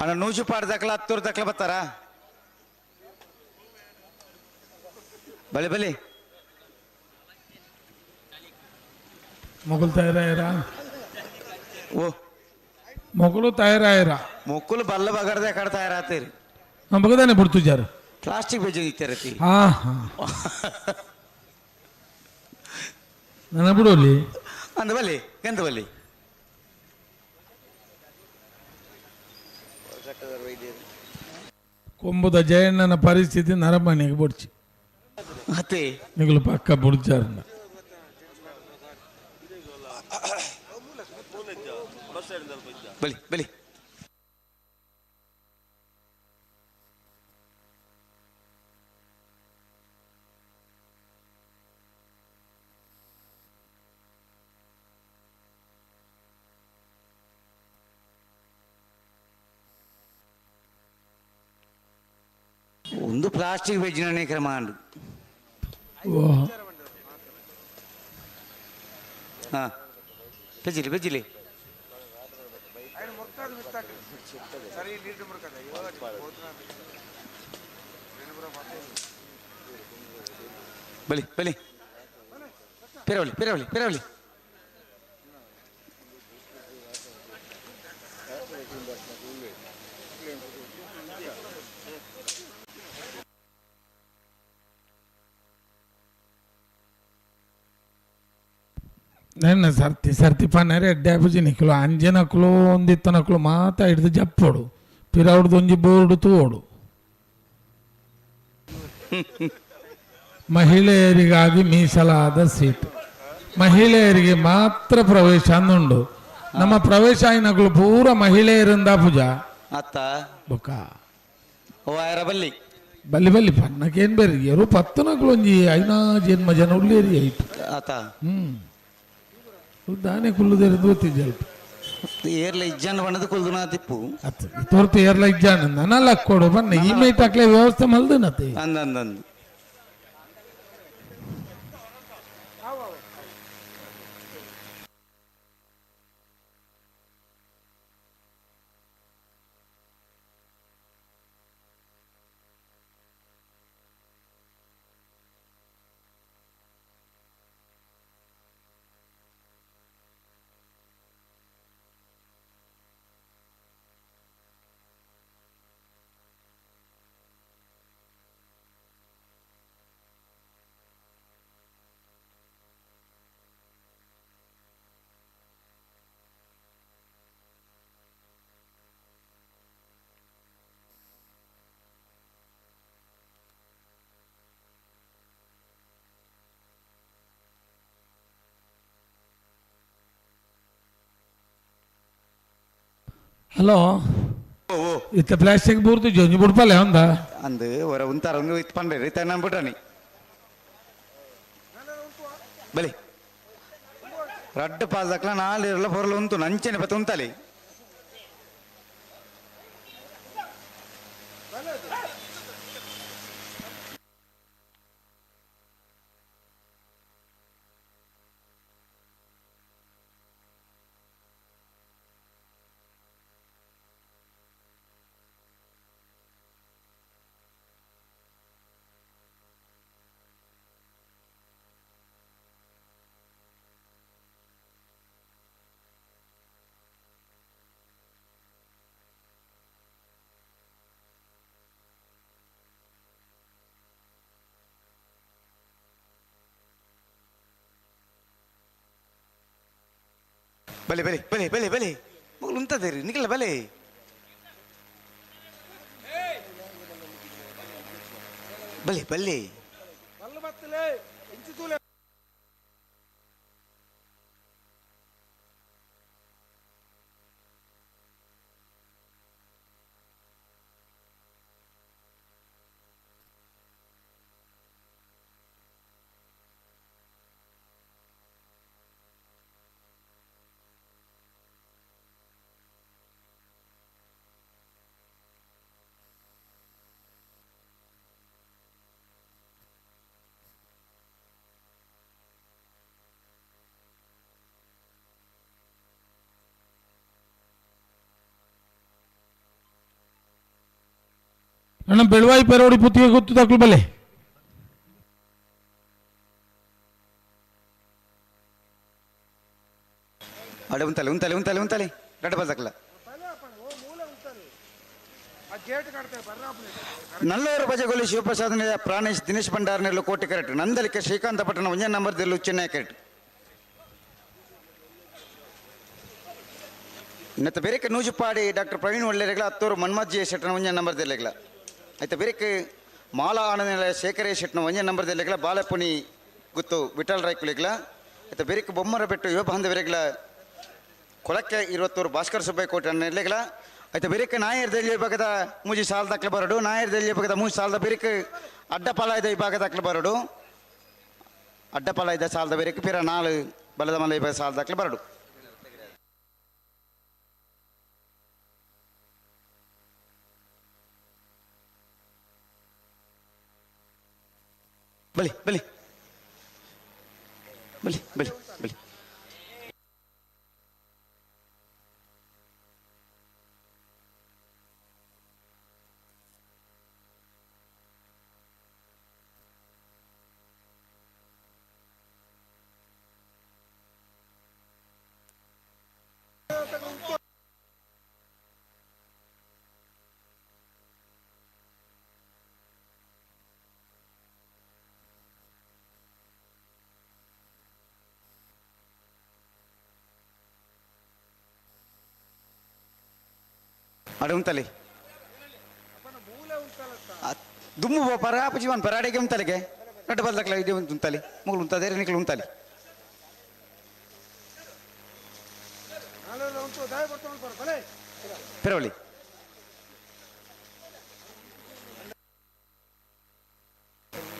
ಅಣ್ಣ ನೂಜು ಪಾಡ್ದಕ್ಲ ಹತ್ತೂರು ದಕ್ಲ ಬರ್ತಾರ ಬಲೆ ಬಲೆ ಮೊಗಲು ತಯಾರಾಯರ ಓ ಮೊಗಲು ತಯಾರಾಯರ ಮೊಕ್ಕಲು ಬಲ್ಲ ಬಗರ್ದೆ ಕಡೆ ತಯಾರಾತೀರಿ ಬಗದಾನೆ ಬಿಡ್ತುಜಾರು ಪ್ಲಾಸ್ಟಿಕ್ ಬೇಜ ಇತ್ತಿರತಿ ಹಾ ಹಾ ನನ್ನ ಬಿಡೋಲಿ ಅಂದ ಬಲ್ಲಿ ಗಂಧ ಬಲ್ಲಿ ಕೊಂಬುದ ಜಯಣ್ಣನ ಪರಿಸ್ಥಿತಿ ನರಮನೆಗೆ ಬುಡ್ಚಿ ಅತ್ತೆ ನಿಗಲು ಪಕ್ಕ ಬುಡ್ಚಾರನ್ನ ಬಲಿ ಬಲಿ ಒಂದು ಪ್ಲಾಸ್ಟಿಕ್ ವೆಜ್ನೇ ಕ್ರಮ ಅಂಡು ಓ ಹಾ ಬೆಜ್ಜಿಲಿ ಬೆಜ್ಜಿಲಿ ಬಲಿ ಬಲಿ ಪಿರವಳಿ ಪಿರವಳಿ ಪಿರವಳಿ ನನ್ನ ಸರ್ತಿ ಸರ್ತಿ ಪನ್ನರೆ ಎಡ್ಡೆ ನಿಕ್ಲು ಅಂಜನಕ್ಲು ಒಂದಿತ್ತನಕ್ಲು ಮಾತ ಹಿಡ್ದು ಜಪ್ಪೋಡು ಪಿರೌಡ್ದು ಒಂಜಿ ಬೋರ್ಡು ತೋಡು ಮಹಿಳೆಯರಿಗಾಗಿ ಮೀಸಲಾದ ಸೀಟ್ ಮಹಿಳೆಯರಿಗೆ ಮಾತ್ರ ಪ್ರವೇಶ ಅಂದುಂಡು ನಮ್ಮ ಪ್ರವೇಶ ಆಯ್ನಕ್ಲು ಪೂರ ಮಹಿಳೆಯರಿಂದ ಪೂಜಾ ಅತ್ತ ಬೊಕ್ಕ ಓ ಆಯರ ಬಲ್ಲಿ ಬಲ್ಲಿ ಬಲ್ಲಿ ಪನ್ನಕೇನ್ ಬೇರೆ ಎರು ಪತ್ತನಕ್ಲು ಒಂಜಿ ಐನಾ ಜನ್ಮ ಜನ ಉಳ್ಳೇರಿ ಐಟು ಆತ ಹ್ಮ್ ದಾನೆ ಕುಲ್ಲುದೇರು ದೋತಿದ್ದೆ ಏರ್ಲ ಇಜ್ಜನ್ ಬಣ್ಣದ ಕುಲ್ದುನ ತಿಪ್ಪು ಅತ್ ತೋರ್ತು ಏರ್ಲ ಇಜ್ಜಾನ ನನಲ್ಲ ಕೊಡು ಬನ್ನ ಈ ಮೈಟ್ ಹಾಕ್ಲೆ ವ್ಯವಸ್ಥೆ ಮಲ್ದನತೆ ಅಂದ ಅಂದ ಅಂದ್ ಹಲೋ ಓ ಓ ಇತ್ತ ಪ್ಲಾಸ್ಟಿಕ್ ಬೂರ್ದು ಜೊಂಜಿ ಬುಡ್ಪಲೆ ಒಂದ ಅಂದು ಹೊರ ಉಂತಾರ ಒಂದು ಇತ್ತು ಪಂಡ್ರಿ ತನ್ನ ಬಿಟ್ರಾನಿ ಬಲಿ ರಡ್ಡು ಪಾಲ್ದಕ್ಲ ನಾಲ್ ಇರಲ ಪೊರ್ಲು ಉಂತು ನಂಚನೆ ಪತ್ತ ಉಂತಲಿ ಬಲೆ ಬಲೆ ಬಲೆ ಬಲೆ ಬಲೆ ಮಗಳು ಉಂತದೇರಿ ನಿಖಿಲ ಬಲೆ ಬಲೆ ಬಲ್ಲೆ ಅಣ್ಣ ಬೆಳವಾಯಿ ಪೆರೋಡಿ ಪುತ್ತಿಗೆ ಗೊತ್ತು ತಕ್ಲು ಬಲೆ. ಅಡೆ ಉಂತಲೆ ಉಂತಲೆ ಉಂತಲೆ ಉಂತಲೆ ರಡ್ಡ ಬಲ್ದಕ್ಲ. ನಲ್ಲೂರು ಬಜಗೋಲಿ ಶಿವಪ್ರಸಾದ್ ಪ್ರಾಣೇಶ್ ದಿನೇಶ್ ಭಂಡಾರ್ ನೆಲ್ಲು ಕೋಟಿ ಕರೆಕ್ಟ್. ನಂದಲಿಕೆ ಶ್ರೀಕಾಂತ ಪಟ್ಟಣ ಒಂಜೇ ನಂಬರ್ ದೆಲ್ಲು ಚೆನ್ನೈ ಕರೆಕ್ಟ್. ನೆತ್ತ ಬೇರೆಕ್ಕೆ ನೂಜುಪಾಡಿ ಡಾಕ್ಟರ್ ಪ್ರವೀಣ್ ಒಳ್ಳೆರೆಗ್ಲ ಹತ್ತೂರು ಮನ್ಮಥ್ ಜಿ ಶೆಟ್ಟನ ಒಂಜೇ ನಂಬರ್ ದೆಲ್ಲೆಗ್ಲ. ಆಯ್ತ ಬೇರೆಕ್ಕೆ ಮಾಲಾ ಆನಂದ ಶೇಖರೇ ಶೆಟ್ಟನ ಒಂಜೇ ನಂಬರ್ ದೆಲ್ಲೆಗ್ಲ. ಬಾಲಪುನಿ ಗುತ್ತು ವಿಠಲ್ ರಾಯ್ಕುಲಿಗ್ಲ. ಆಯ್ತ ಬೇರೆಕ್ಕೆ ಬೊಮ್ಮರ ಬೆಟ್ಟು ಯುವ ಬಾಂಧವರಿಗ್ಲ ಕೊಳಕ್ಕೆ ಇರುವತ್ತೂರು ಭಾಸ್ಕರ್ ಸುಬ್ಬಯ್ಯ ಕೋಟೆ ನೆಲ್ಲೆಗ್ಲ. ಆಯ್ತ ಬೇರೆಕ್ಕೆ ನಾಯರ್ ದೆಲ್ಲಿ ವಿಭಾಗದ ಮೂಜಿ ಸಾಲ ದಾಖಲೆ ಬರಡು. ನಾಯರ್ ದೆಲ್ಲಿ ವಿಭಾಗದ ಮೂಜಿ ಸಾಲದ ಬೇರೆಕ್ಕೆ ಅಡ್ಡಪಾಲಾಯದ ವಿಭಾಗ ದಾಖಲೆ ಬರಡು. ಅಡ್ಡಪಾಲಾಯದ ಸಾಲದ ಬೇರೆಕ್ಕೆ ಪಿರ ನಾಲು ಬಲದ ಮಲೆ ವಿಭಾಗ ಸಾಲ ದಾಖಲೆ ಬರಡು. ಬಲಿ ಬಲಿ ಬಲಿ ಬಲಿ ಬಲಿ. ಅಡೆ ಉಂತಲೆ ದುಮ್ಮು ಪರ ಜೀವನ್ ಪರಾಡೆಗೆ ಉಂತಲೆಗೆ ನಟ್ಟು ಬಲ್ದಕ್ಲ ಇದೆ ಉಂತಲೆ ಮುಗುಳು ಉಂತದೆ ನಿಕ್ಲು ಉಂತಲೆ. ಪಿರವಳಿ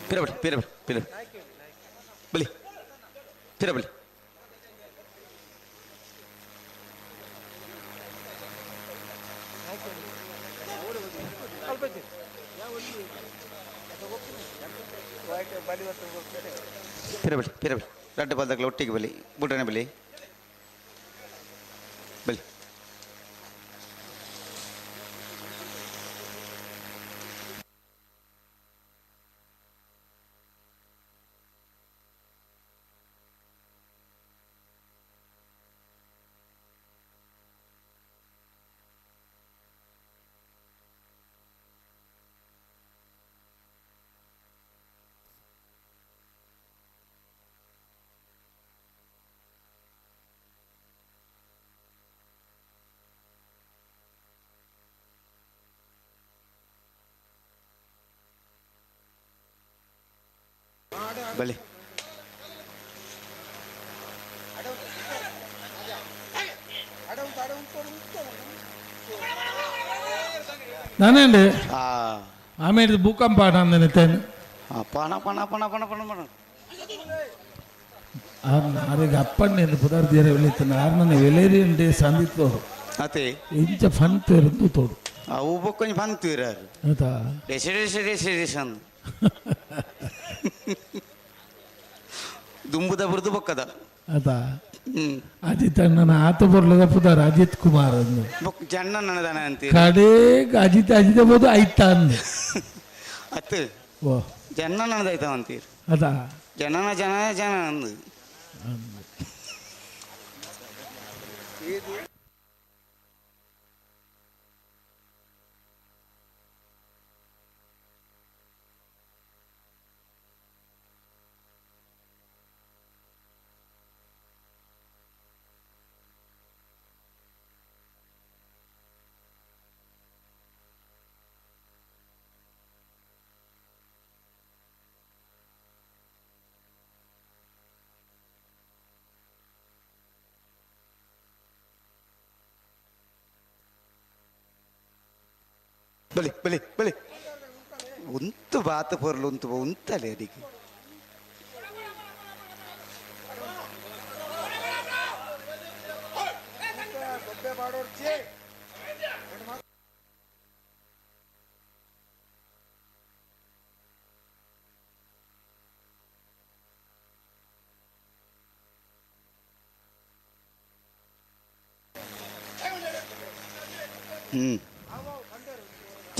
ಪಿರವಳಿ ಪಿರವಳಿ ಪಿರವಳಿ ಬಲಿ ಪಿರವಳಿ. ಪಿರಬಳಿ ಪಿರಬಳಿ ರಡ್ಡು ಬಲ್ದಕ್ಲ ಒಟ್ಟಿಗೆ ಬಲಿ ಬುಡ್ಡನೆ ಬಲಿ ಬಲಿ. ಬಲಿ ನಾನೇಂడి ಆಮೇಲೆ ಭೂಕಂಪ ಅಂದನೆ. ಪಣ ಪಣ ಪಣ ಪಣ ಪಣ ಪಣ. ಆರಿಗೆ ಅಪ್ಪಣ್ಣೆ ಪುದಾರ್ ದೇರೆ వెళుతున్న ಆರ್ನನೆ ವೆಲೇರಿಯನ್ ಡೇ ಸಂದಿತ್ತು. ಅತೆ ಇಂಚ ಫನ್ ತೇರಂದು ತೋಡು. ಅವು ಬೊಕ್ಕೊಂಜಿ ಫನ್ ತೀರಾರು. ಆಯ್ತಾ? ಡೆಸಿ ಡೆಸಿ ಡೆಸಿ ಡೆಸಿ ಅಂದು ದುಂಬುದ ಬುರ್ದು ಬೊಕ್ಕದ. ಆಯ್ತಾ? ಅಜಿತ್ ಅಣ್ಣನ ಆತ ಬರ್ಲದ ಪುದಾರ್ ಅಜಿತ್ ಕುಮಾರ್ ಅಂದು. ಬೊಕ್ ಜಣ್ಣ ನನದಾನ ಅಂತೀರಿ. ಕಡೆಗೆ ಅಜಿತ್ ಅಜಿತ ಬೋದು ಐತ ಅಂದು. ಅತ್ತು ಓ ಜನ ನನ್ನದಾಯ್ತಾವ ಅಂತೀರಿ. ಅದಾ ಜನನ ಜನ ಜನ ಅಂದು. ಬಲಿ ಬಲಿ ಬಲಿ ಉಂತು ಬಾತು ಪೊರ್ಲು ಉಂತು ಉಂತಲೆ ಅಡಿಗೆ.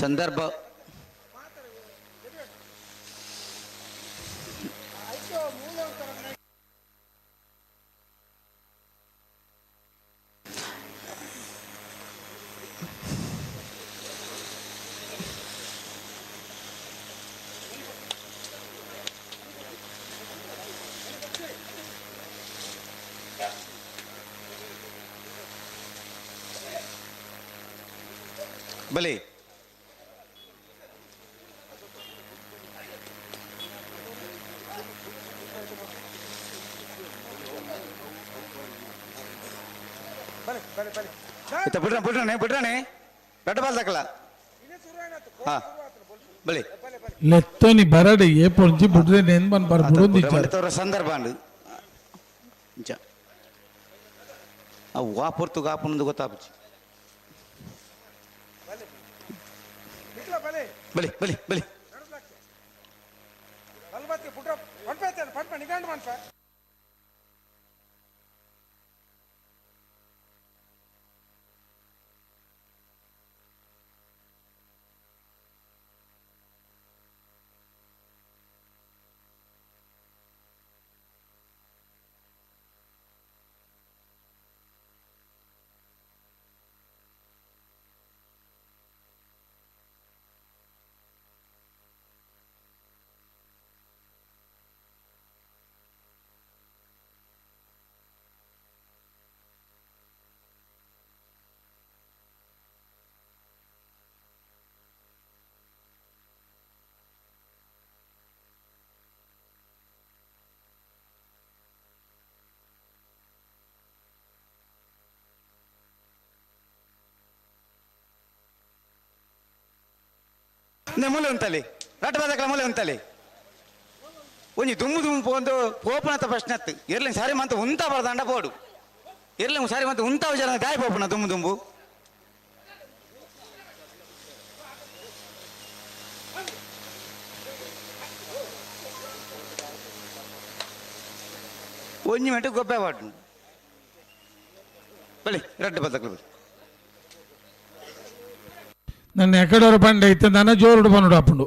ಸಂದರ್ಭ ಬಲಿ ಇತ್ತ ಬಿಡ್ರ ಬಿಡ್ರನೆ ಬಿಡ್ರನೆ ದೊಡ್ಡ ಬಾಲ್ ದಕ್ಕಲ ಹಾ ಬಲಿ ಲೆತ್ತೋನಿ ಬರಡೆ ಏ ಪೊಂಚಿ ಬುಡ್ರೆ ನೆನ್ ಬನ್ ಬರ್ ಬುಡೊಂದಿಜ್ಜಾರ್ ತೋರ ಸಂದರ್ಭ ಅಂಡು ಇಂಚ ಅವು ವಾ ಪೊರ್ತು ಗಾಪುನಂದು ಗೊತ್ತಾಪುಜಿ ಬಲಿ ಬಲಿ ಬಲಿ ನೆ ಮೂಲೆ ಉಂತಲಿ ರಟ್ಟ ಬಾದಕಲ ಮೂಲೆ ಉಂತಲಿ ಒಂಜಿ ದುಮ್ಮು ದುಮ್ಮು ಪೋಂದು ಪೋಪುನತ ಪ್ರಶ್ನೆ ಅತ್ತು ಎರ್ಲಿಂಗ್ ಸಾರಿ ಮಂತ ಉಂತ ಬರ್ದಾಂಡ ಪೋಡು ಎರ್ಲಿಂಗ್ ಸಾರಿ ಮಂತ ಉಂತ ಜನ ದಾಯಿ ಪೋಪುನ ದುಮ್ಮು ದುಂಬು ಒಂಜಿ ಮೆಂಟು ಗೊಬ್ಬೆ ಪಾಡು ಬಲಿ ರಡ್ಡು ಬದಕಲು ಬಲಿ ನನ್ను ಎಕಡೋರ పండు అయితే నన్న జోరుడు పనుడు అప్పుడు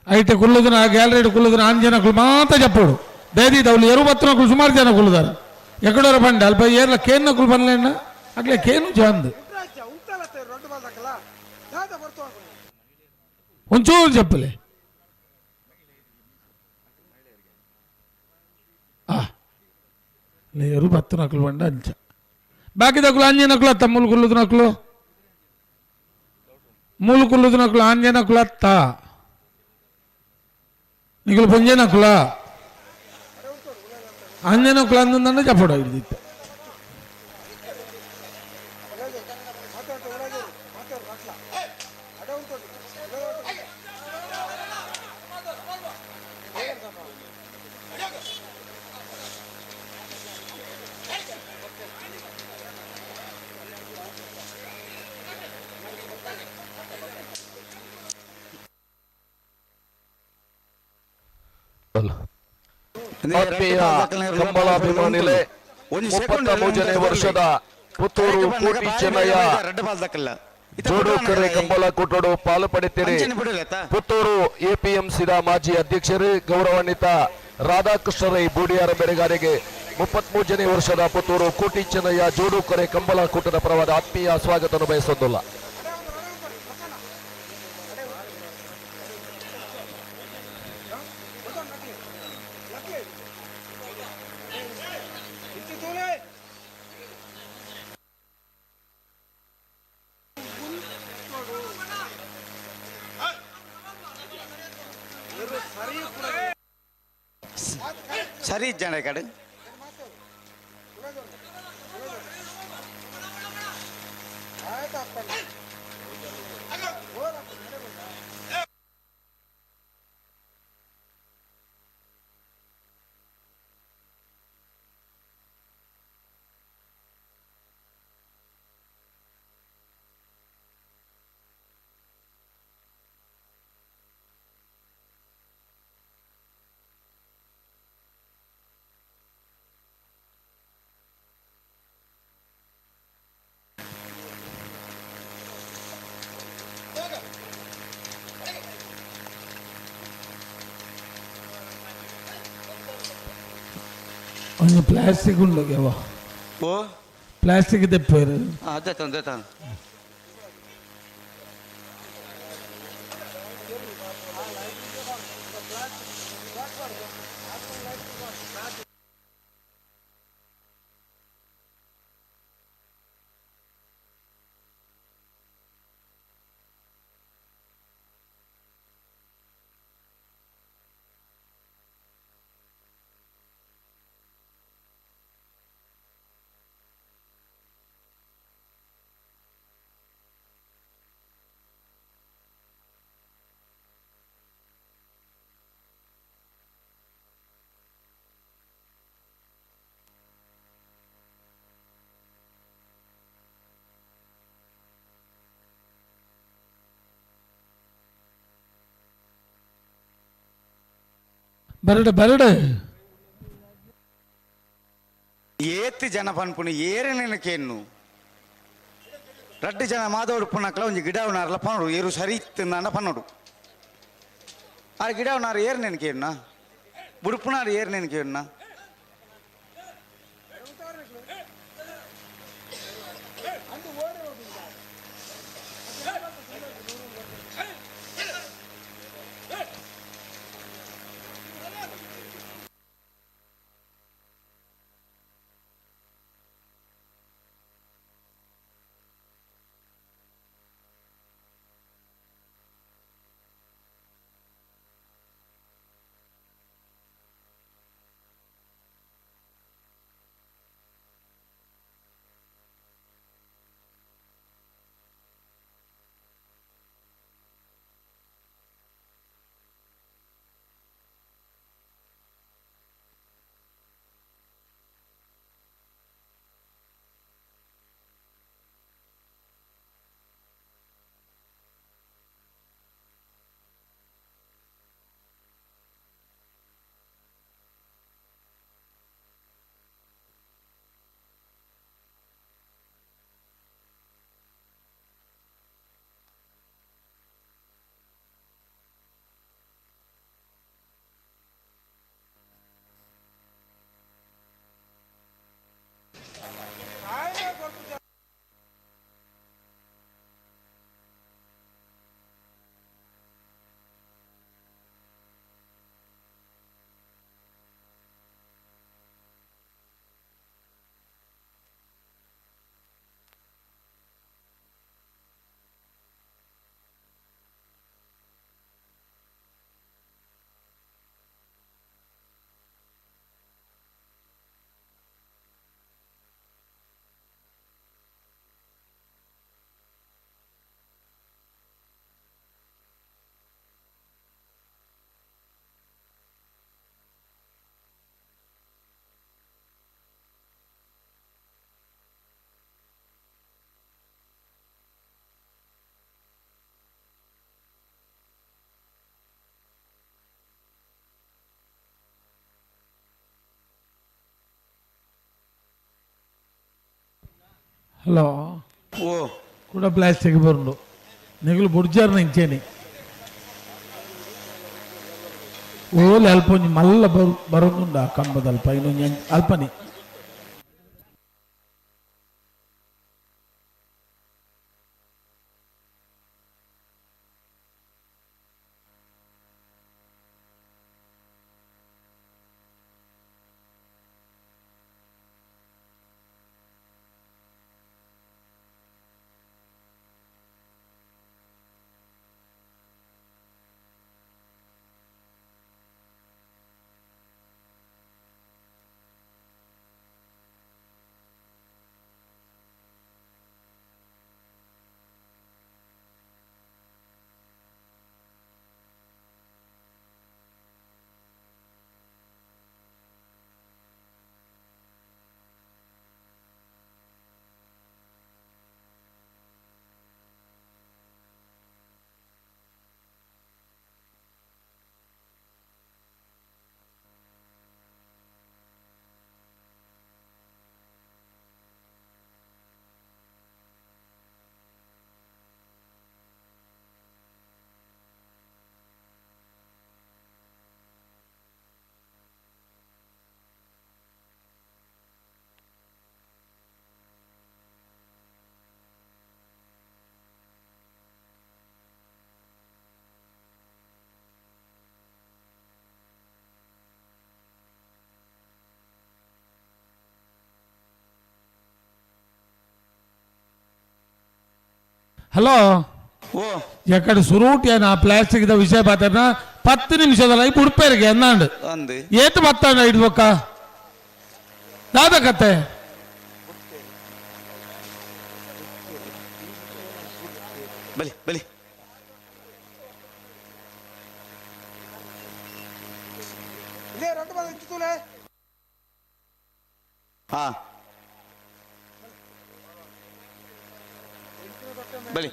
అయితే కుళ్ళుదున ఆ గ్యాలరీ కుళ్ళుదున ఆంజనకులు మాత చెప్పడు దయది దౌలు ఎరువు బత్తునకులు సుమారు జన కుళ్ళుదారు ఎక్కడోర పండు అల్ప ఏర్ల కేన్నకులు పనులేనా అట్లే కేను చాందు ಒಂಚೂರು చెప్పలే లేరు బత్తునకులు పండు అంచ బాకీ దక్కులు ఆంజనకులు అత్త మూలు కుళ్ళుదునకులు మూలు కుళ్ళుదునకులు ఆంజనకులు అత్త నీకులు పొంజనకుల ఆంజనకులు అందుందంటే చెప్పడు ఇది ಆತ್ಮೀಯ ಕಂಬಳಾಭಿಮಾನಿಗಳೇ, 33ನೇ ವರ್ಷದ ಪುತ್ತೂರು ಕೋಟಿ ಚೆನ್ನಯ್ಯ ರಡ್ಡು ಬಾಲ್ ದಕ್ಕಲ್ಲ ಜೋಡುಕೆರೆ ಕಂಬಳ ಕೂಟೋಡು ಪಾಲು ಪಡೆಯುತ್ತೀರಿ. ಪುತ್ತೂರು ಎಪಿಎಂಸಿದ ಮಾಜಿ ಅಧ್ಯಕ್ಷರು ಗೌರವಾನ್ವಿತ ರಾಧಾಕೃಷ್ಣ ರೈ ಬೂಡಿಯಾರ ಬೆರೆಗಾರಿಗೆ 33ನೇ ವರ್ಷದ ಪುತ್ತೂರು ಕೋಟಿ ಚೆನ್ನಯ್ಯ ಜೋಡುಕೆರೆ ಕಂಬಳ ಕೂಟದ ಪರವಾದ ಆತ್ಮೀಯ ಸ್ವಾಗತವನ್ನು ಬಯಸೋದಿಲ್ಲ. ಸರಿ ಜನ ಕಡೆ ಒಂಜಿ ಪ್ಲಾಸ್ಟಿಕ್ ಉಂಡು ಯಾವ ಓ ಪ್ಲಾಸ್ಟಿಕ್ ತೆಪ್ಪೇರು ಅದೇ ತಂದೆ ತಾನು. ಬರಡು ಬರಡು ಏತ್ ಜನ ಪನ್ಪುನು ಏರನೇನಕೇನು ರಡ್ಡು ಜನ ಮಾದೋಡು ಪುನಕ್ಲ ಒಂಜಿ ಗಿಡ ಉನಾರ್ಲ ಪನೋಡು ಏರು ಸರಿ ತಿಂದಾಂಡ ಪನ್ನೋಡು ಆ ಗಿಡ ಉನಾರು ಏರ್ ನೆನಕೇನ ಬುಡುಪುನಾರು ಏರ್ ನೆನಕೇನ ಹಲೋ ಓ ಕೂಡ ಪ್ಲಾಸ್ಟಿಕ್ ಬರುಂಡು ನಿಗಲು ಬುಡ್ಜಾರ್ನ ಇಂಚೇನಿ ಓಲೆ ಅಲ್ಪ ಒಂಜಿ ಮಲ್ಲ ಬರು ಬರೊಂದುಂಡು ಆ ಕಂಬದ ಅಲ್ಪ ಇನ್ನೊಂಜಿ ಅಲ್ಪನೆ. ಹಲೋ ಓ ಎಕ್ಕಡೆ ಸುರೂಟಿ ಆ ಪ್ಲಾಸ್ಟಿಕ್ the ವಿಷಯ ಪಾತ್ರನ 10 ನಿಮಿಷದ ಉಡುಪೇರಿಗೆ ಎನ್ನಾಂಡು ಅಂದು ಏತು ಬತ್ತಾಂಡ ಇಡ್ಬೊಕ್ಕ ದಾದ ಕತೆ ಬಲಿ ಬಲಿ ಹಾ ಬಲಿ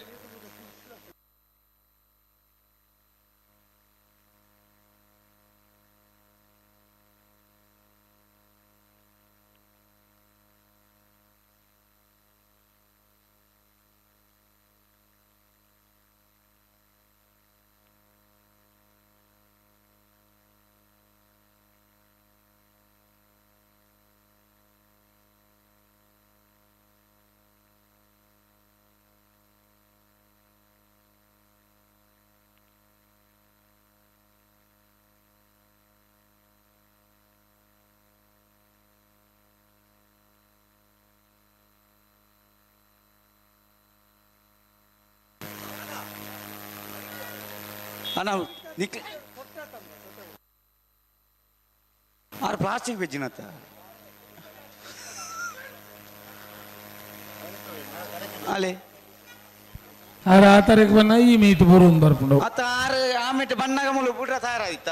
ಅಣ್ಣ ನಿಕ್ ಆರು ಪ್ಲಾಸ್ಟಿಕ್ ಬೆಜ್ಜಿನತ್ತ ಅಲೆ ಆರು ಆ ತಾರೀಕು ಬನ್ನ ಈ ಮೀಟ್ ಬೂರು ಬರ್ಕೊಂಡು ಅತ್ತ ಆರು ಆಮೇಲೆ ಬಣ್ಣಗ ಮುಳು ಬುಡ್ರ ತಯಾರಾದಿತ್ತ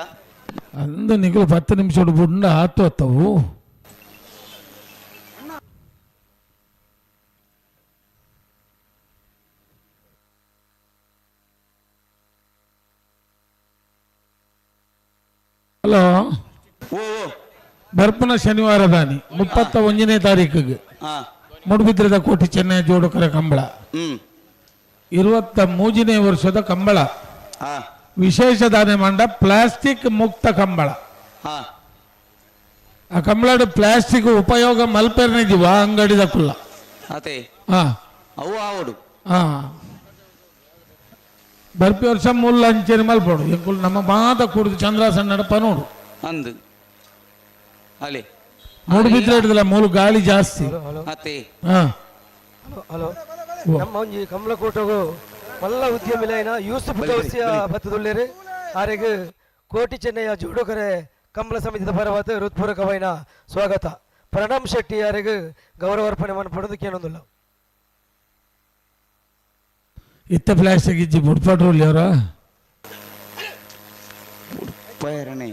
ಅಂದು ನಿಗಲು 10 ನಿಮಿಷ ಬುಂಡ ಆತು ಅತ್ತವು. ಹಲೋ ಓ ಓ ಬರ್ಪುನ ಶನಿವಾರ ದಾನಿ 31ನೇ ತಾರೀಕಿಗೆ ಮೂಡುಬಿದ್ರದ ಕೋಟೆ ಚೆನ್ನೈ ಜೋಡುಕರ ಕಂಬಳ 23ನೇ ವರ್ಷದ ಕಂಬಳ ವಿಶೇಷ ದಾನೆ ಮಂಡ ಪ್ಲಾಸ್ಟಿಕ್ ಮುಕ್ತ ಕಂಬಳ. ಆ ಕಂಬಳ ಪ್ಲಾಸ್ಟಿಕ್ ಉಪಯೋಗ ಮಲ್ಪೆರ್ನಿದೀವ ಅಂಗಡಿದ ಕುಲ್ಲ. ಅದೇ ಹಾ ಅವು ಆವಡು. ಹಾ ಬರ್ಪಿ ವರ್ಷ ಮುಲ್ಲ ಅಂಚೆನೆ ಮಲ್ಪೋಡು ಎಂಕುಲು ನಮ್ಮ ಮಾತ ಕುಡಿದು ಚಂದ್ರಾಸನ ನಡಪ ನೋಡು ಅಂದು ಅಲ್ಲಿ ಮೂಡುಬಿದ್ರೆ ಹಿಡಿದಿಲ್ಲ ಮೂಲು ಗಾಳಿ ಜಾಸ್ತಿ. ಅತ್ತೆ ಹಾ ಹಲೋ ನಮ್ಮ ಒಂಜಿ ಕಮಲಕೋಟಗು ಮಲ್ಲ ಉದ್ಯಮಿಲೈನ ಯೂಸುಫ್ ಗೌಸಿಯ ಬತ್ತದುಳ್ಳೇರು ಆರೆಗ್ ಕೋಟಿ ಚೆನ್ನಯ್ಯ ಜೋಡುಕರೆ ಕಮಲ ಸಮಿತಿದ ಪರವಾದ ಹೃತ್ಪೂರ್ವಕವೈನ ಸ್ವಾಗತ. ಪ್ರಣಮ್ ಶೆಟ್ಟಿ ಯಾರಿಗ್ ಗೌರವಾರ್ಪಣೆ ಮನ್ಪಡೋದು ಕೇಳೊಂದುಲ್ಲ. ಇತ್ತ ಪ್ಲಾಸ್ಟಿಕ್ ಇಜ್ಜಿ ಬುಡ್ಪಾಟ್ರು ಅವರ ಪೈರಣೆ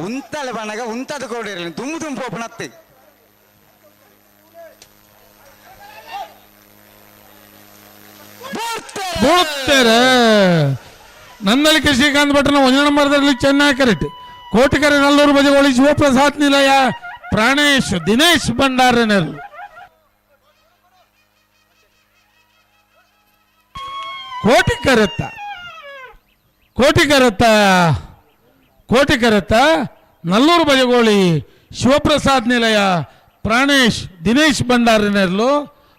ಉಂತಲೆ ಬಣ್ಣಗ ಉಂತದ ಕೊಡಿರಲಿ ತುಮ್ಮು ತುಂಬು ಓಪನ್ ಅತ್ತೆ. ಬೋಡ್ತಾರೆ ನನ್ನಲಿಕೆ ಶ್ರೀಕಾಂತ್ ಭಟ್ರನ ಒಂದನೇ ನಂಬರ್ದಲ್ಲಿ ಚೆನ್ನೈ ಕರೆಕ್ಟ್ ಕೋಟಿಕರೆ ನಲ್ಲೂರು ಬದಿಗೋಳಿ ಶಿವಪ್ರಸಾದ್ ನಿಲಯ ಪ್ರಾಣೇಶ್ ದಿನೇಶ್ ಭಂಡಾರನರು ಕೋಟಿ ಕರೆತ್ತ ಕೋಟಿ ಕರೆತ್ತ ಕೋಟಿ ಕರೆತ್ತ ನಲ್ಲೂರು ಬಜಗೋಳಿ ಶಿವಪ್ರಸಾದ್ ನಿಲಯ ಪ್ರಾಣೇಶ್ ದಿನೇಶ್ ಭಂಡಾರಿನೆರ್ಲು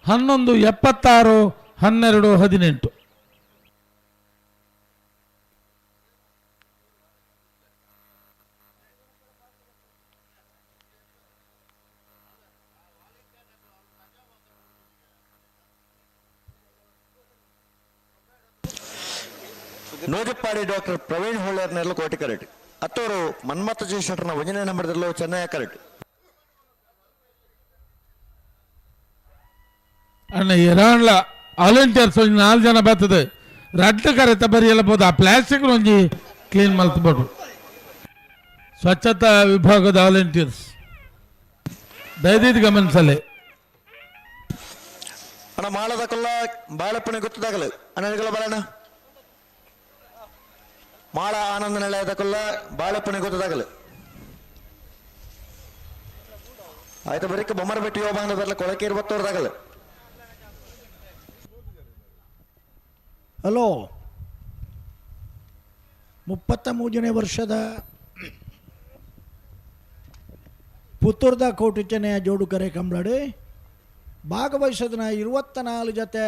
11:76 12:18. ನೂಜಪ್ಪಾಡಿ ಡಾಕ್ಟರ್ ಪ್ರವೀಣ್ ಹೊಳ್ಳೇರ್ನೆಲ್ಲ ಕೋಟಿ ಕರೆಟ್ ಅತ್ತೋರು ಮನ್ಮಥ ಜಯಶೆಟ್ಟರ್ನ ಒಂದನೇ ನಂಬರ್ದಲ್ಲೂ ಚೆನ್ನೈ ಕರೆಟ್. ಅಣ್ಣ ಇರಾನ್ಲ ವಾಲಂಟಿಯರ್ಸ್ ಒಂಜಿ 4 ಜನ ಬರ್ತದೆ ರಡ್ಡು ಕರೆತ ಬರಿಯಲ್ಲ ಬೋದು ಆ ಪ್ಲಾಸ್ಟಿಕ್ ಒಂಜಿ ಕ್ಲೀನ್ ಮಲ್ತ್ಬೋದು. ಸ್ವಚ್ಛತಾ ವಿಭಾಗದ ವಾಲಂಟಿಯರ್ಸ್ ದಯದಿದ್ದು ಗಮನಿಸಲಿ. ಅಣ್ಣ ಮಾಳದಕ್ಕೆಲ್ಲ ಬಾಳೆಪ್ಪಣೆ ಗೊತ್ತದಾಗಲ್ಲ ಅಣ್ಣ ಬಾಳಣ್ಣ ಮಾಳ ಆನಂದ ನಿಲಯದಕ್ಕೆಲ್ಲ ಬಾಳೆಪ್ಪಣೆ ಗೊತ್ತದಾಗಲ್ಲ ಆಯ್ತು ಬರೀಕ ಬೊಮ್ಮರ ಬೆಟ್ಟಿ ಯೋಬಾಂಗದಲ್ಲ ಕೊಳಕೆ ಇರ್ಬತ್ತೋರ್ದಾಗಲ್ಲ. ಹಲೋ 33ನೇ ವರ್ಷದ ಪುತ್ತೂರ್ದ ಕೋಟಿ ಚೆನ್ನಯ ಜೋಡುಕರೆ ಕಂಬಳಡಿ ಭಾಗವಹಿಸೋದನ್ನ 24 ಜೊತೆ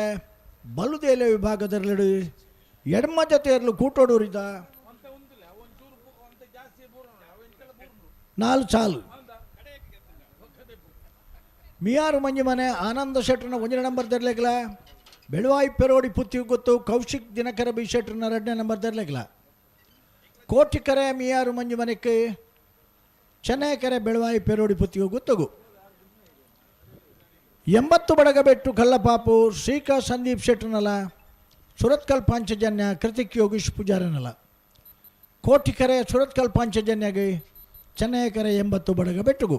ಬಲುದೇಲೆ ವಿಭಾಗದಲ್ಲಿ ಎಡಮ ಜೊತೆಯಲ್ಲೂ ಕೂಟೋಡೂರಿದ 4 ಸಾಲು ಮಿಯಾರು ಮಂಜಿಮನೆ ಆನಂದ ಶೆಟ್ಟರ್ನ ಒಂದನೇ ನಂಬರ್ ತರಲಿಕ್ಲ ಬೆಳುವಾಯಿ ಪೆರೋಡಿ ಪುತ್ತಿ ಗೊತ್ತು ಕೌಶಿಕ್ ದಿನಕರ ಬಿ ಶೆಟ್ಟರ್ನ ಎರಡನೇ ನಂಬರ್ ತರಲಿಕ್ಲ ಕೋಟಿಕರೆ ಮಿಯಾರು ಮಂಜಿಮನೆಕ್ಕೆ ಚೆನ್ನೈಕರೆ ಬೆಳುವಾಯಿ ಪೆರೋಡಿ ಪುತ್ತಿಗೆ ಗೊತ್ತಗು 80 ಬಡಗಬೆಟ್ಟು ಕಲ್ಲಪಾಪು ಶ್ರೀಕಾ ಸಂದೀಪ್ ಶೆಟ್ಟರ್ನಲ ಸುರತ್ಕಲ್ ಪಾಂಚಜನ್ಯ ಕೃತಿಕ್ ಯೋಗೀಶ್ ಪೂಜಾರನಲ ಕೋಟಿಕರೆ ಸುರತ್ಕಲ್ ಪಾಂಚಜನ್ಯಗೆ ಚೆನ್ನೈಕರೆ 80 ಬಡಗಬೆಟ್ಟುಗು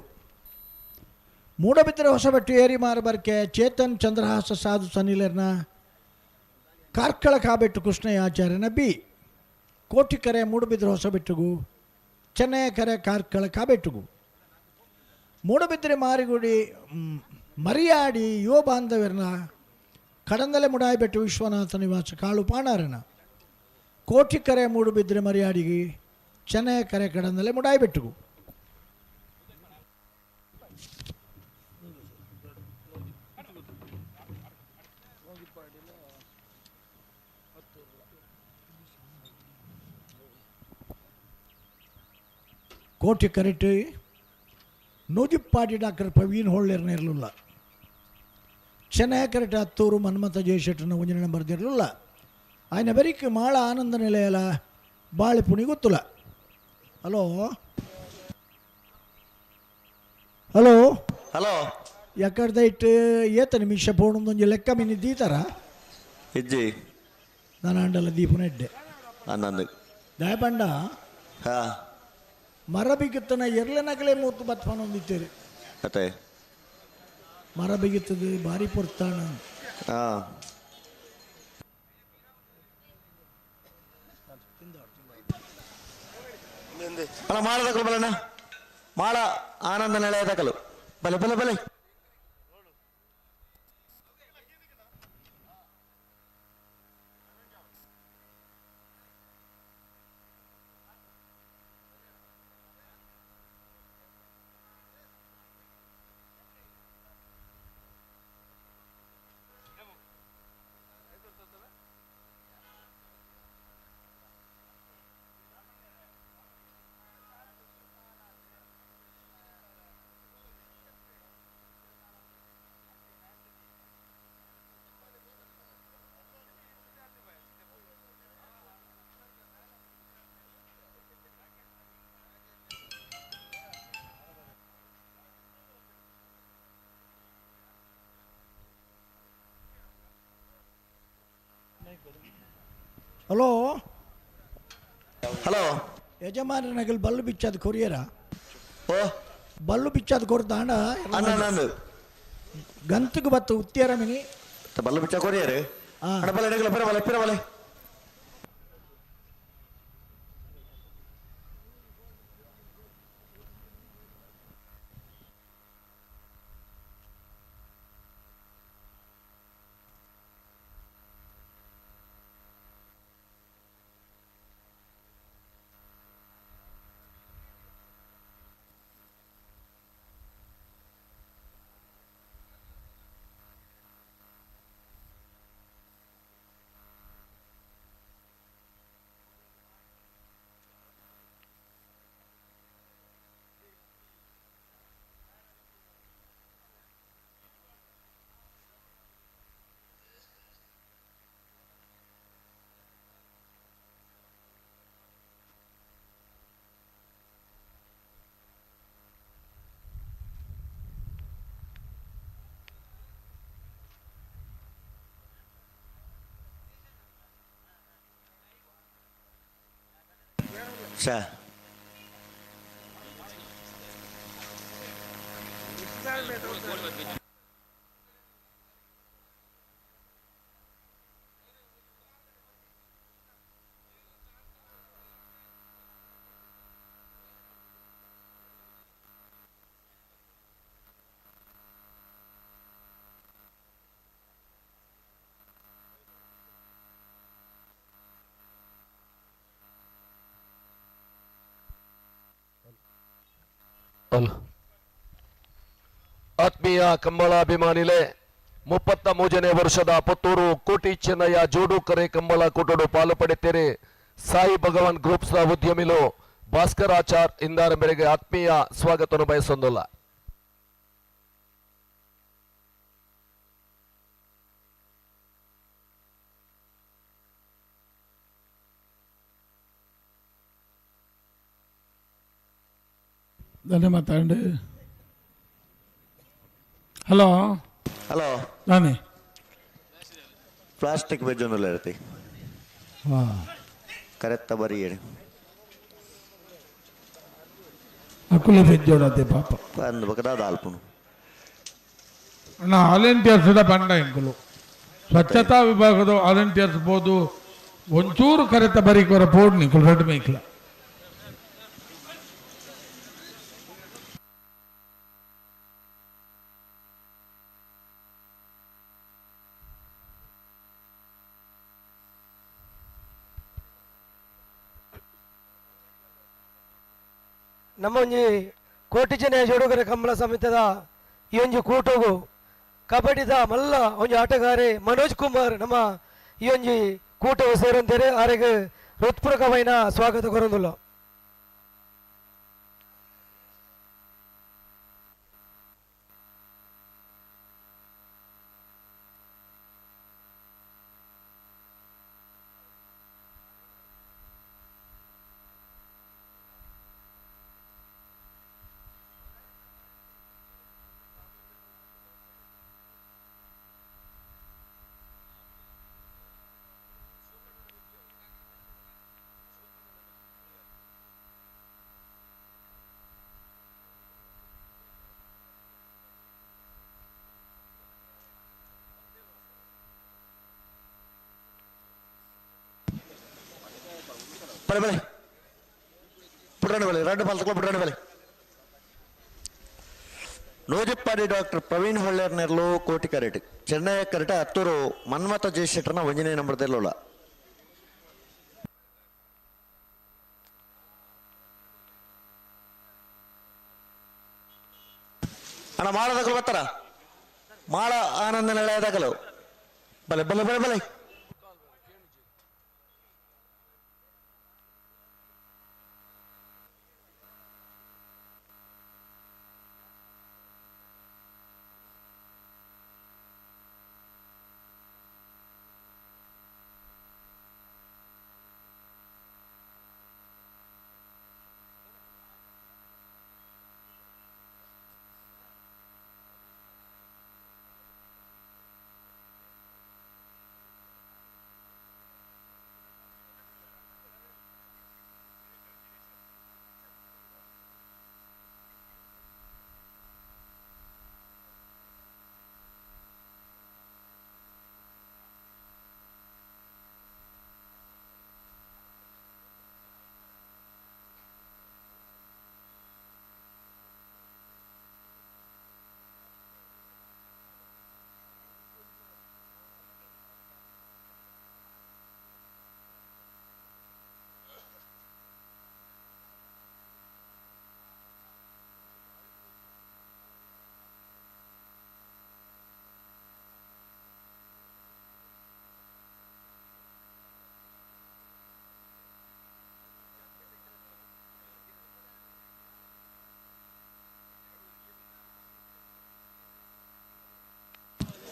ಮೂಡಬಿದ್ರೆ ಹೊಸಬೆಟ್ಟು ಏರಿಮಾರು ಬರ್ಕೆ ಚೇತನ್ ಚಂದ್ರಹಾಸ ಸಾಧು ಸನಿಲರ್ನ ಕಾರ್ಕಳ ಕಾಬೆಟ್ಟು ಕೃಷ್ಣಯ್ಯ ಆಚಾರ್ಯನ ಬಿ ಕೋಟಿಕರೆ ಮೂಡಬಿದ್ರೆ ಹೊಸಬೆಟ್ಟುಗು ಚೆನ್ನೈಕರೆ ಕಾರ್ಕಳ ಕಾಬೆಟ್ಟುಗು ಮೂಡಬಿದ್ರೆ ಮಾರಿಗುಡಿ ಮರಿಯಾಡಿ ಯುವ ಬಾಂಧವ್ಯರನ್ನ ಕಡಂದಲೆ ಮುಡಾಯಿಬೆಟ್ಟು ವಿಶ್ವನಾಥ ನಿವಾಸ ಕಾಳು ಪಾಣಾರನ ಕೋಟಿಕರೆ Moodbidri ಮರಿಯಾಡಿಗೆ ಚೆನ್ನೈಕರೆ Kadandale ಮುಡಾಯಿಬೆಟ್ಟುಗು. Kotikarate Nojipadi doctor Praveen ಹೊಳ್ಳೆರ್ನ ಇರಲಿಲ್ಲ. ಚೆನ್ನೈ ಅತ್ತೂರು ಮನ್ಮಥ ಜಯಶೆಟ್ಟನ ಒಂಜನೇ ನಂಬರ್ ಇರಲಿಲ್ಲ. ఆయన ಬರಿಕ್ ಮಾಳ ಆನಂದ ನಿಲಯಲ ಬಾಳೆಪುಣಿ ಗೊತ್ತಿಲ್ಲ. Hello hello hello ಎಕ್ಕಡ್ದ ಇಟ್ಟು ಏತ ನಿಮಿಷ ಪೋಣೊಂದೊಂಜಿ ಲೆಕ್ಕ ಮಿನಿ ದೀತಾರ ಇಜ್ಜಿ ನಾನು ಅಂಡಲ ದೀಪನ ಎಡ್ಡೆ ಅಂದಂದು ದಯಪಂಡ ಹಾ ಮರ ಬಿಗುತ್ತನ ಎರ್ಲೆನಗಲೇ ಮೂತು ಬತ್ಪನೊಂದಿತ್ತೇರಿ ಅತ್ತೆ ಮರ ಬಿಗುತ್ತದೆ ಭಾರಿ ಪೊರ್ತಾಣ. ಹಾ ಅಲ್ಲ ಮಾಳದಕಲು ಬಲಣ್ಣ ಮಾಳ ಆನಂದ ನಿಲಯದಕಲು ಬಲೆ ಬಲೆ ಬಲೆ. ಹಲೋ ಹಲೋ ಯಜಮಾನನಗಲ್ ಬಲ್ಲು ಬಿಚ್ಚಾದ ಕೊರಿಯರ ಓ ಬಲ್ಲು ಬಿಚ್ಚಾದ ಕೊರ್ದಾಂಡ ಅಣ್ಣ ನಂದು ಗಂತಕ್ಕೆ ಬತ್ತು ಉತ್ತಿಯರ ಮಿನಿ ಬಲ್ಲು ಬಿಚ್ಚ ಕೊರಿಯರ್ ಆ. ಅಣ್ಣ ಬಲೆ ಎಡಗಲ ಪಿರ ಬಲೆ ಪಿರ ಬಲೆ. ಶಾ ಆತ್ಮೀಯ ಕಂಬಳಾಭಿಮಾನಿಲೆ 33ನೇ ವರ್ಷದ ಪುತ್ತೂರು ಕೋಟಿ ಚೆನ್ನಯ್ಯ ಜೋಡು ಕರೆ ಕಂಬಳ ಕೂಟಡು ಪಾಲು ಪಡೆಯುತ್ತೀರಿ. ಸಾಯಿ ಭಗವಾನ್ ಗ್ರೂಪ್ಸ್ ನ ಉದ್ಯಮಿಲು ಭಾಸ್ಕರ್ ಆಚಾರ್ ಇಂದಾರ ಮೇರೆಗೆ ಆತ್ಮೀಯ ಸ್ವಾಗತವನ್ನು ಬಯಸೊಂದಿಲ್ಲ. ಧನ್ಯವಾದ. ಹಲೋ ಹಲೋ ನಾನೇ ಪ್ಲಾಸ್ಟಿಕ್ ವೆಜ್ ಒಂದಲ್ಲ ಇರ್ತಿ ಕರೆಕ್ತ ಬರಿ ಹೇಳಿ ಅಕುಲೆ ಬೆಜ್ಜೋಡತೆ ಪಾಪ ಅಂದ್ ಬಕದಾದ ಆಲ್ಪುನು ಅಣ್ಣ ವಾಲಂಟಿಯರ್ಸ್ ಬಂಡ ಇಂಕುಲು ಸ್ವಚ್ಛತಾ ವಿಭಾಗದ ವಾಲಂಟಿಯರ್ಸ್ ಬೋದು ಒಂಚೂರು ಕರೆತ ಬರೀಕೋರ ಪೋಡ್ ನಿಂಕುಲು ರೆಡ್ ಮೇಕ್ಲ. ನಮ್ಮ ಒಂಜಿ ಕೋಟಿ ಜನ ಜೋಡುಗರ ಕಂಬಳ ಸಮಿತದ ಈ ಒಂಜಿ ಕೂಟಗು ಕಬಡ್ಡಿದ ಮಲ್ಲ ಒಂಜಿ ಆಟಗಾರೆ ಮನೋಜ್ ಕುಮಾರ್ ನಮ್ಮ ಈ ಒಂಜಿ ಕೂಟವು ಸೇರಂತೇರೆ ಆರೆಗ್ ಹೃತ್ಪೂರ್ವಕವೈನ ಸ್ವಾಗತ ಕೊರೊಂದುಲ್ಲ. ಬಲೆ ಬಲೆ ಪುಟ್ರಾಣಿ ಬಲೆ ರಡ್ಡು ಬಾಲ್ ತಗೊಳ್ಳಿ ಪುಟ್ರಾಣಿ ಬಲೆ ನೂಜಿಪ್ಪಾಡಿ ಡಾಕ್ಟರ್ ಪ್ರವೀಣ್ ಹೊಳ್ಳೇರ್ ನೆರ್ಲು ಕೋಟಿ ಕರೆಟ್ ಚೆನ್ನೈ ಕರೆಟ ಹತ್ತೂರು ಮನ್ಮಥ ಜಯಶೆಟ್ಟರ್ನ ಒಂಜನೇ ನಂಬರ್ ದೆಲ್ಲೋಳ ಅಣ್ಣ ಮಾಳದಕಲು ಬರ್ತಾರ ಮಾಳ ಆನಂದ ನಿಲಯದಾಗಲು ಬಲೆ ಬಲೆ ಬಲೆ ಬಲೆ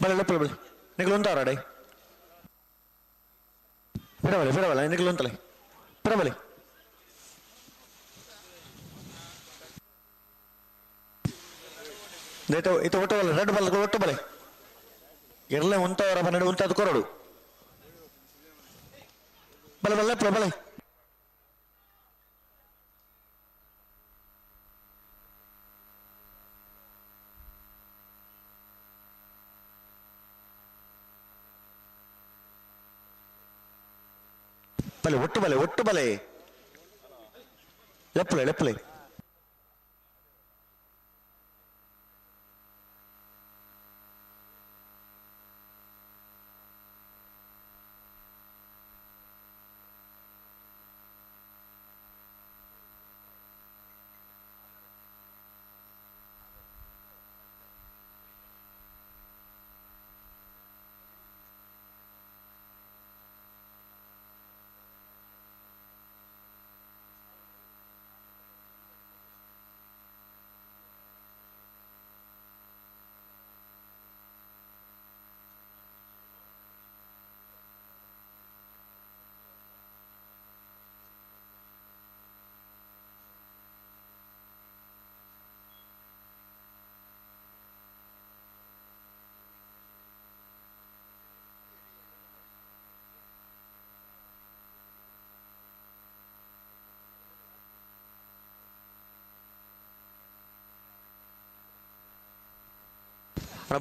ಬಲೆ ಲಪ್ಪಲೆ ಬಲೆ ನಿಗಲು ఉంటారా ಬಿಡಬಲೆ ಬಿಡಬಲೆ ನಿಗಲು ಅಂತಲೆ ಬಿಡಬಲೆ ಇತ ಒಟ್ಟು ಬಲೆ ರೆಡ್ ಬಲ್ ಒಟ್ಟು ಬಲೆ ಇರಲೇ ಉಂತವರ ಬನ್ನಡು ಉಂತದು ಕೊರಡು ಬಲೆ ಬಲೆ ಲಪ್ಪಲೆ ಬಲೆ ಬಲೆ ಒಟ್ಟು ಬಲೆ ಒಟ್ಟು ಬಲೆ ಲೆಪ್ಪಲೆ ಲೆಪ್ಪಲೆ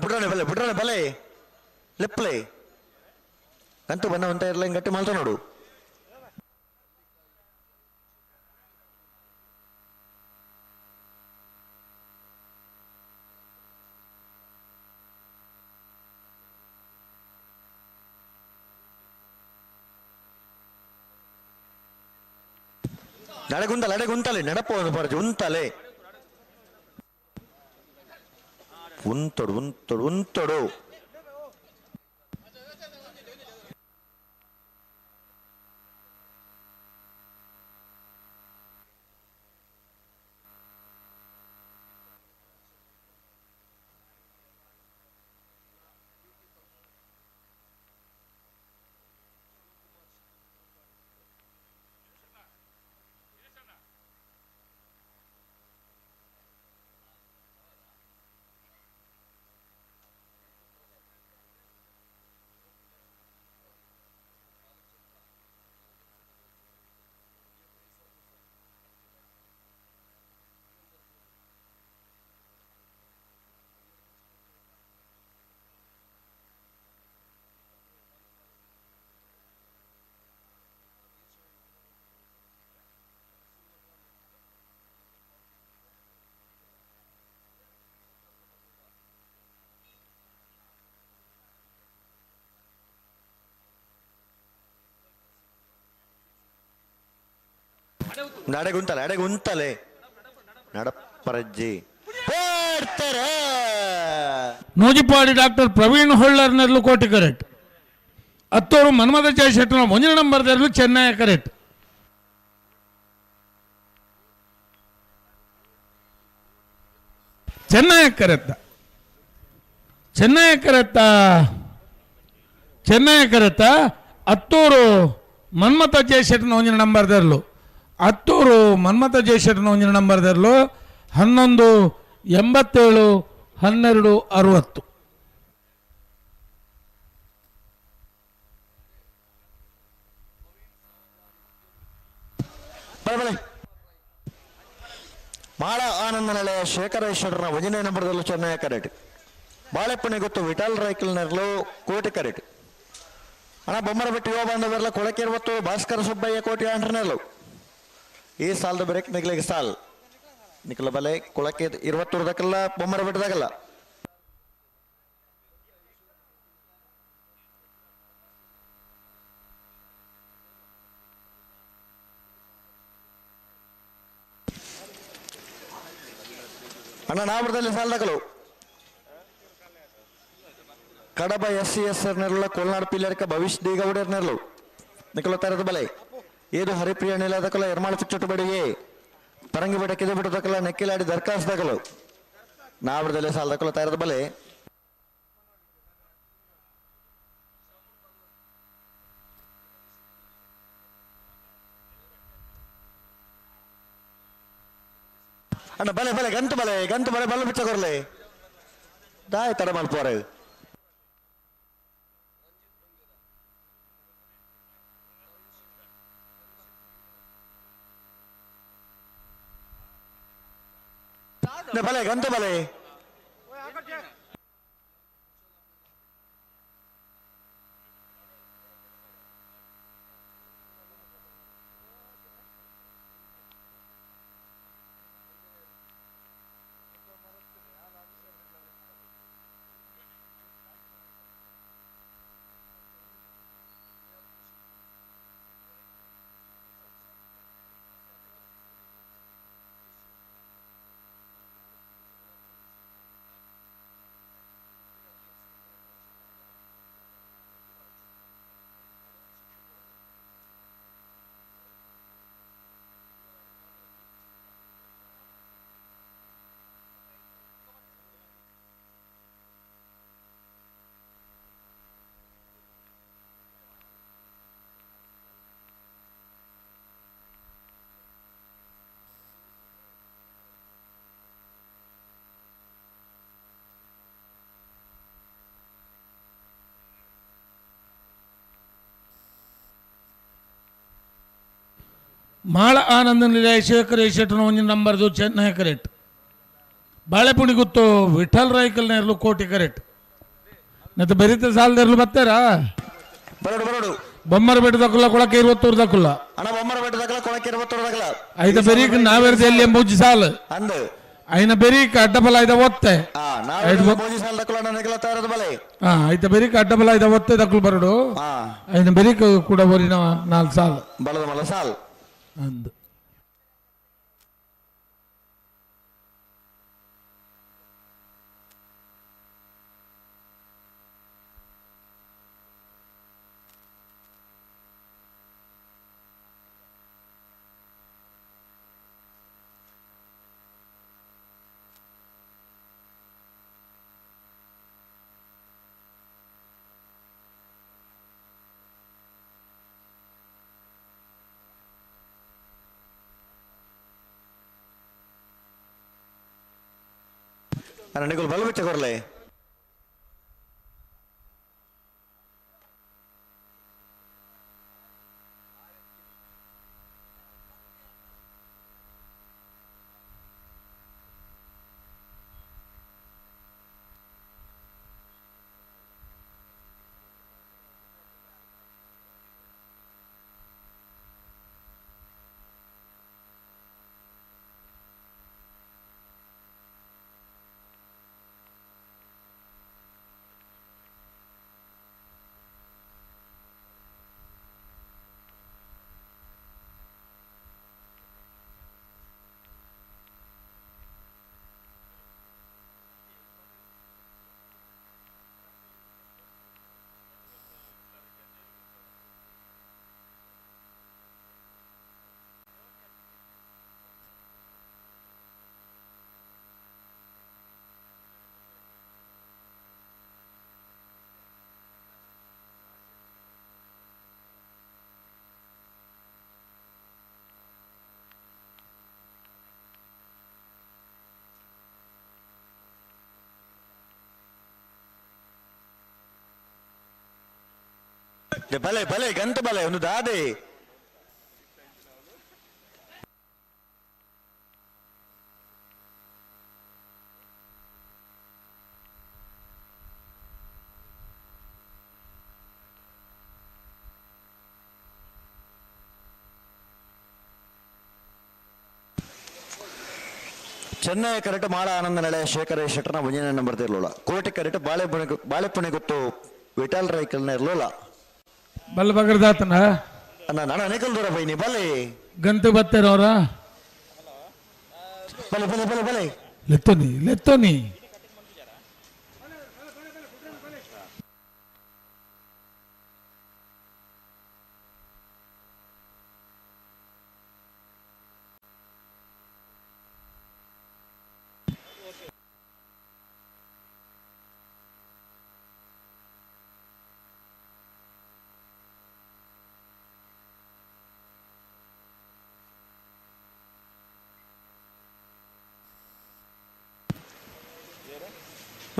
ಬುಡ್ರಾಣೆ ಬಲೆ ಬುಡ್ರಾಣೆ ಬಲೆ ಲೆಪ್ಪಲೆ ಗಂಟು ಬಣ್ಣ ಅಂತ ಇರಲ್ಲ ಗಟ್ಟಿ ಮಾಡ್ತಾ ನೋಡು ನಡೆಗುಂತಲೆ ನಡೆಗುಂತಲೆ ನಡಪ ಒಂದು ಪರಜು ಉಂತಲೆ ಉಂತೊಡು ಉಂತೊಡು ಉಂತೊಡು ಅಡೆಗುಂತಲೆ ಅಡೆಗುಂತಲೆ ನಡಪರಜ್ಜಿ. ನೂಜಿಪಾಡಿ ಡಾಕ್ಟರ್ ಪ್ರವೀಣ್ ಹೊಳ್ಳರ್ ನೆರ್ಲು ಕೋಟಿ ಕರೆಕ್ಟ್. ಅತ್ತೂರು ಮನ್ಮಥ ಜಯಶೆಟ್ಟನ ಮುಂದಿನ ನಂಬರ್ ದೆರ್ಲು ಚೆನ್ನೈ ಕರೆಕ್ಟ್. ಚೆನ್ನೈ ಕರೆತ್ತ ಚೆನ್ನೈ ಕರೆತ್ತ ಚೆನ್ನೈ ಕರೆತ್ತ ಅತ್ತೂರು ಮನ್ಮಥ ಜಯಶೆಟ್ಟನ ಒಂಜಿನ ನಂಬರ್ ದೆರ್ಲು. ಅತ್ತೂರು ಮನ್ಮಥ ಜಯಶೆಟ್ಟನ ಒಂಜಿನ ನಂಬರ್ ದೆರ್ಲು 11 87 12 60. ಬಳೆ ಮಾಳ ಆನಂದ ನೆಲೆಯ ಶೇಖರೇಶ್ವರನ ಒಂದನೇ ನಂಬರ್ದಲ್ಲೂ ಚೆನ್ನೈ ಕರೆಟ್. ಬಾಳೆಪ್ಪಣೆ ಗೊತ್ತು ವಿಠಲ್ ರೈಕಲ್ ನೆರಳು ಕೋಟಿ ಕರೆಟ್. ಅಣ್ಣ ಬೊಮ್ಮರ ಬಿಟ್ಟು ಯುವ ಬಾಂಧವರೆಲ್ಲ ಕೊಳಕೆ ಇರುವತ್ತು ಭಾಸ್ಕರ ಸುಬ್ಬಯ್ಯ ಕೋಟಿ ಆಂಡ್ರನೆರಳು. ಈ ಸಾಲದ ಬ್ರೇಕ್ ನಿಗ್ಲಿಗೆ ಸಾಲ್ ನಿಖಲ ಬಲೆ ಕೊಳಕೆ ಇರುವತ್ತೂರದಕ್ಕೆಲ್ಲ ಬೊಮ್ಮರ ಬೆಟ್ಟದಾಗಲ್ಲ. ಅಣ್ಣ ನಾವರದಲ್ಲಿ ಸಾಲದಕಲು ಕಡಬ ಎಸ್ ಸಿ ಎಸ್ ನೆರಳ ಕೊಲ್ನಾಡು ಪಿಲ್ಲರ್ಕ ಭವಿಷ್ಯ ದೇಗೌಡರ್ ನೆರಳು ನಿಖಲ ತರದ ಬಲೆ ಏದು ಹರಿಪ್ರಿಯ ನಿಲದಕಲ ಎರ್ಮಾಳ ಚುಚ್ಚುಟ್ಟು ಬಡಿಗೆ ಪರಂಗಿ ಬೆಟ್ಟ ಕಿದೆ ಬಿಟ್ಟದಕಲ ನೆಕ್ಕಿಲಾಡಿ ದರ್ಖಾಸ್ದಾಗಲು ನಾವರದಲ್ಲಿ ಸಾಲದಕಲ ತರದ ಬಲೆ. ಅಣ್ಣ ಬಲೆ ಬಲೆ ಗಂಟು ಬಲೆ ಗಂಟು ಬಲೆ ಬಲ್ಲ ಬಿಚ್ಚ ಕೊರ್ಲೆ ದಾಯ್ ತಡ ಮಲ್ಪೋರೆ. ಬಲೆ ಗಂಟು ಬಲೆ ಮಾಳ ಆನಂದ ನಿಲಯ ಶೇಖರ ಶೆಟ್ಟನ ಒಂಜಿನ ನಂಬರ್ದು ಚೆನ್ನೈ ಕರೆಕ್ಟ್. ಬಾಳೆಪುಣಿ ಗುತ್ತು ವಿಠಲ್ ರೈಕಲ್ ನೆರಳು ಕೋಟಿ ಕರೆಕ್ಟ್. ಮತ್ತೆ ಬೆರಿತ ಸಾಲದೆರಳು ಬರ್ತಾರಾ? ಬರೋಡು ಬರೋಡು. ಬೊಮ್ಮರ ಬೆಟ್ಟದಕ್ಕಲ್ಲ ಕೊಳಕೆ ಇರುವತ್ತೂರು ದಕ್ಕಲ್ಲ. ಅಣ್ಣ ಬೊಮ್ಮರ ಬೆಟ್ಟದಕ್ಕಲ್ಲ ಕೊಳಕೆ ಇರುವತ್ತೂರು ದಕ್ಕಲ್ಲ. ಐತ ಬೆರೀಕ್ ನಾವೇರ್ದ ಎಲ್ಲಿ ಎಂಬುಜಿ ಸಾಲು. ಅಂದು. ಐನ ಬೆರೀಕ್ ಅಡ್ಡಬಲ ಐದ ಒತ್ತೆ. ಮೋಜಿ ಸಾಲ ದಕ್ಕಲ್ಲ ನನಗೆಲ್ಲ ತಯಾರದ ಬಲೆ. ಹಾ ಐತ ಬೆರೀಕ್ ಅಡ್ಡಬಲ ಐದ ಒತ್ತೆ ದಕ್ಕಲು ಬರೋಡು. ಐನ ಬೆರೀಕ್ ಕೂಡ ಒರಿನ 4 ಸಾಲು. ಬಲದ ಮಲ ಸಾಲ್. ಅಂದು. ಅಣ್ಣ ನಿಗುಲ್ ಬಲ ಬಿಚ್ಚ ಕೊರ್ಲೆ. ಬಲೆ ಬಲೆ ಗಂತ ಬಲೆ ಒಂದು ದಾದೆ ಚೆನ್ನೈ ಕರೆಕ್ಟ್ ಮಾಳ ಆನಂದ ನಳೆ ಶೇಖರ ಶೆಟ್ಟರ್ನ ಒಂಜನೇ ನಂಬರ್ ಇರಲಿಲ್ಲ. ಕೋಟೆ ಕರೆಕ್ಟ್ ಬಾಳೆಪುಣೆ ಗೊತ್ತು ವಿಠಲ್ ರೈಕಲ್ನ ಇರಲಿಲ್ಲ. ಬಲ್ಲ ಬಗರ್ದಾತನ ಅಣ್ಣ ನಾನು ಅನೇಕಲ್ ದೂರ ಬೈನಿ ಬಲೆ ಗಂತು ಬತ್ತೇರವ್ರ ಬಲೆ ಬಲೆ ಬಲೆ ಬಲೆ ಲೆತ್ತೋನಿ ಲೆತ್ತೋನಿ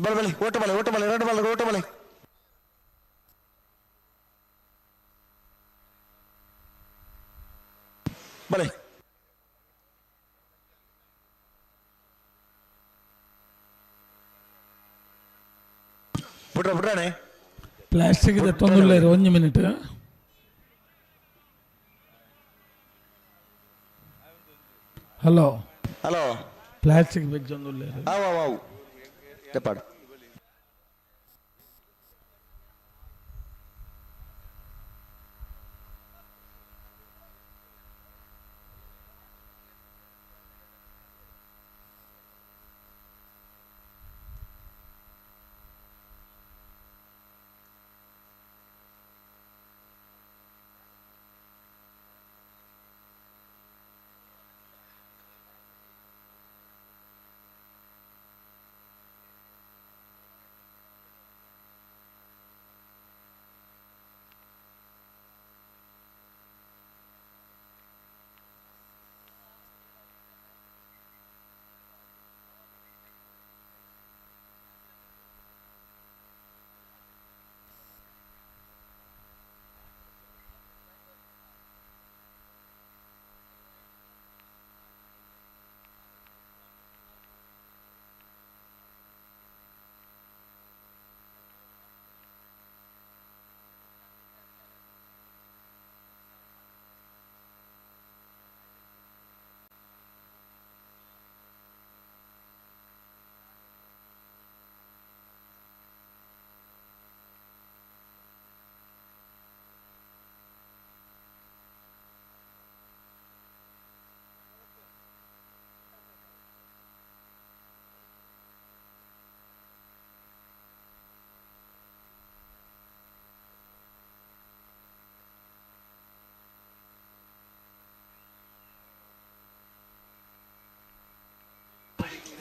ಬಲೆ ಬಲೆ ಓಟ ಬಲೆ ಓಟ ಬಲೆ ಎರಡು ಬಲೆ ಓಟ ಬಲೆ ಬಲೆ ಬಿಡ್ರ ಬಿಡ್ರಾಣೆ ಪ್ಲಾಸ್ಟಿಕ್ ಇದೆ ತೊಂದರೆ ಇಲ್ಲ ಒಂದು ಮಿನಿಟ್. ಹಲೋ ಹಲೋ ಪ್ಲಾಸ್ಟಿಕ್ ಬೆಜ್ಜೊಂದುಲ್ಲ. ಆವು ಆವು ಆವು ತೆಪ್ಪಾಡು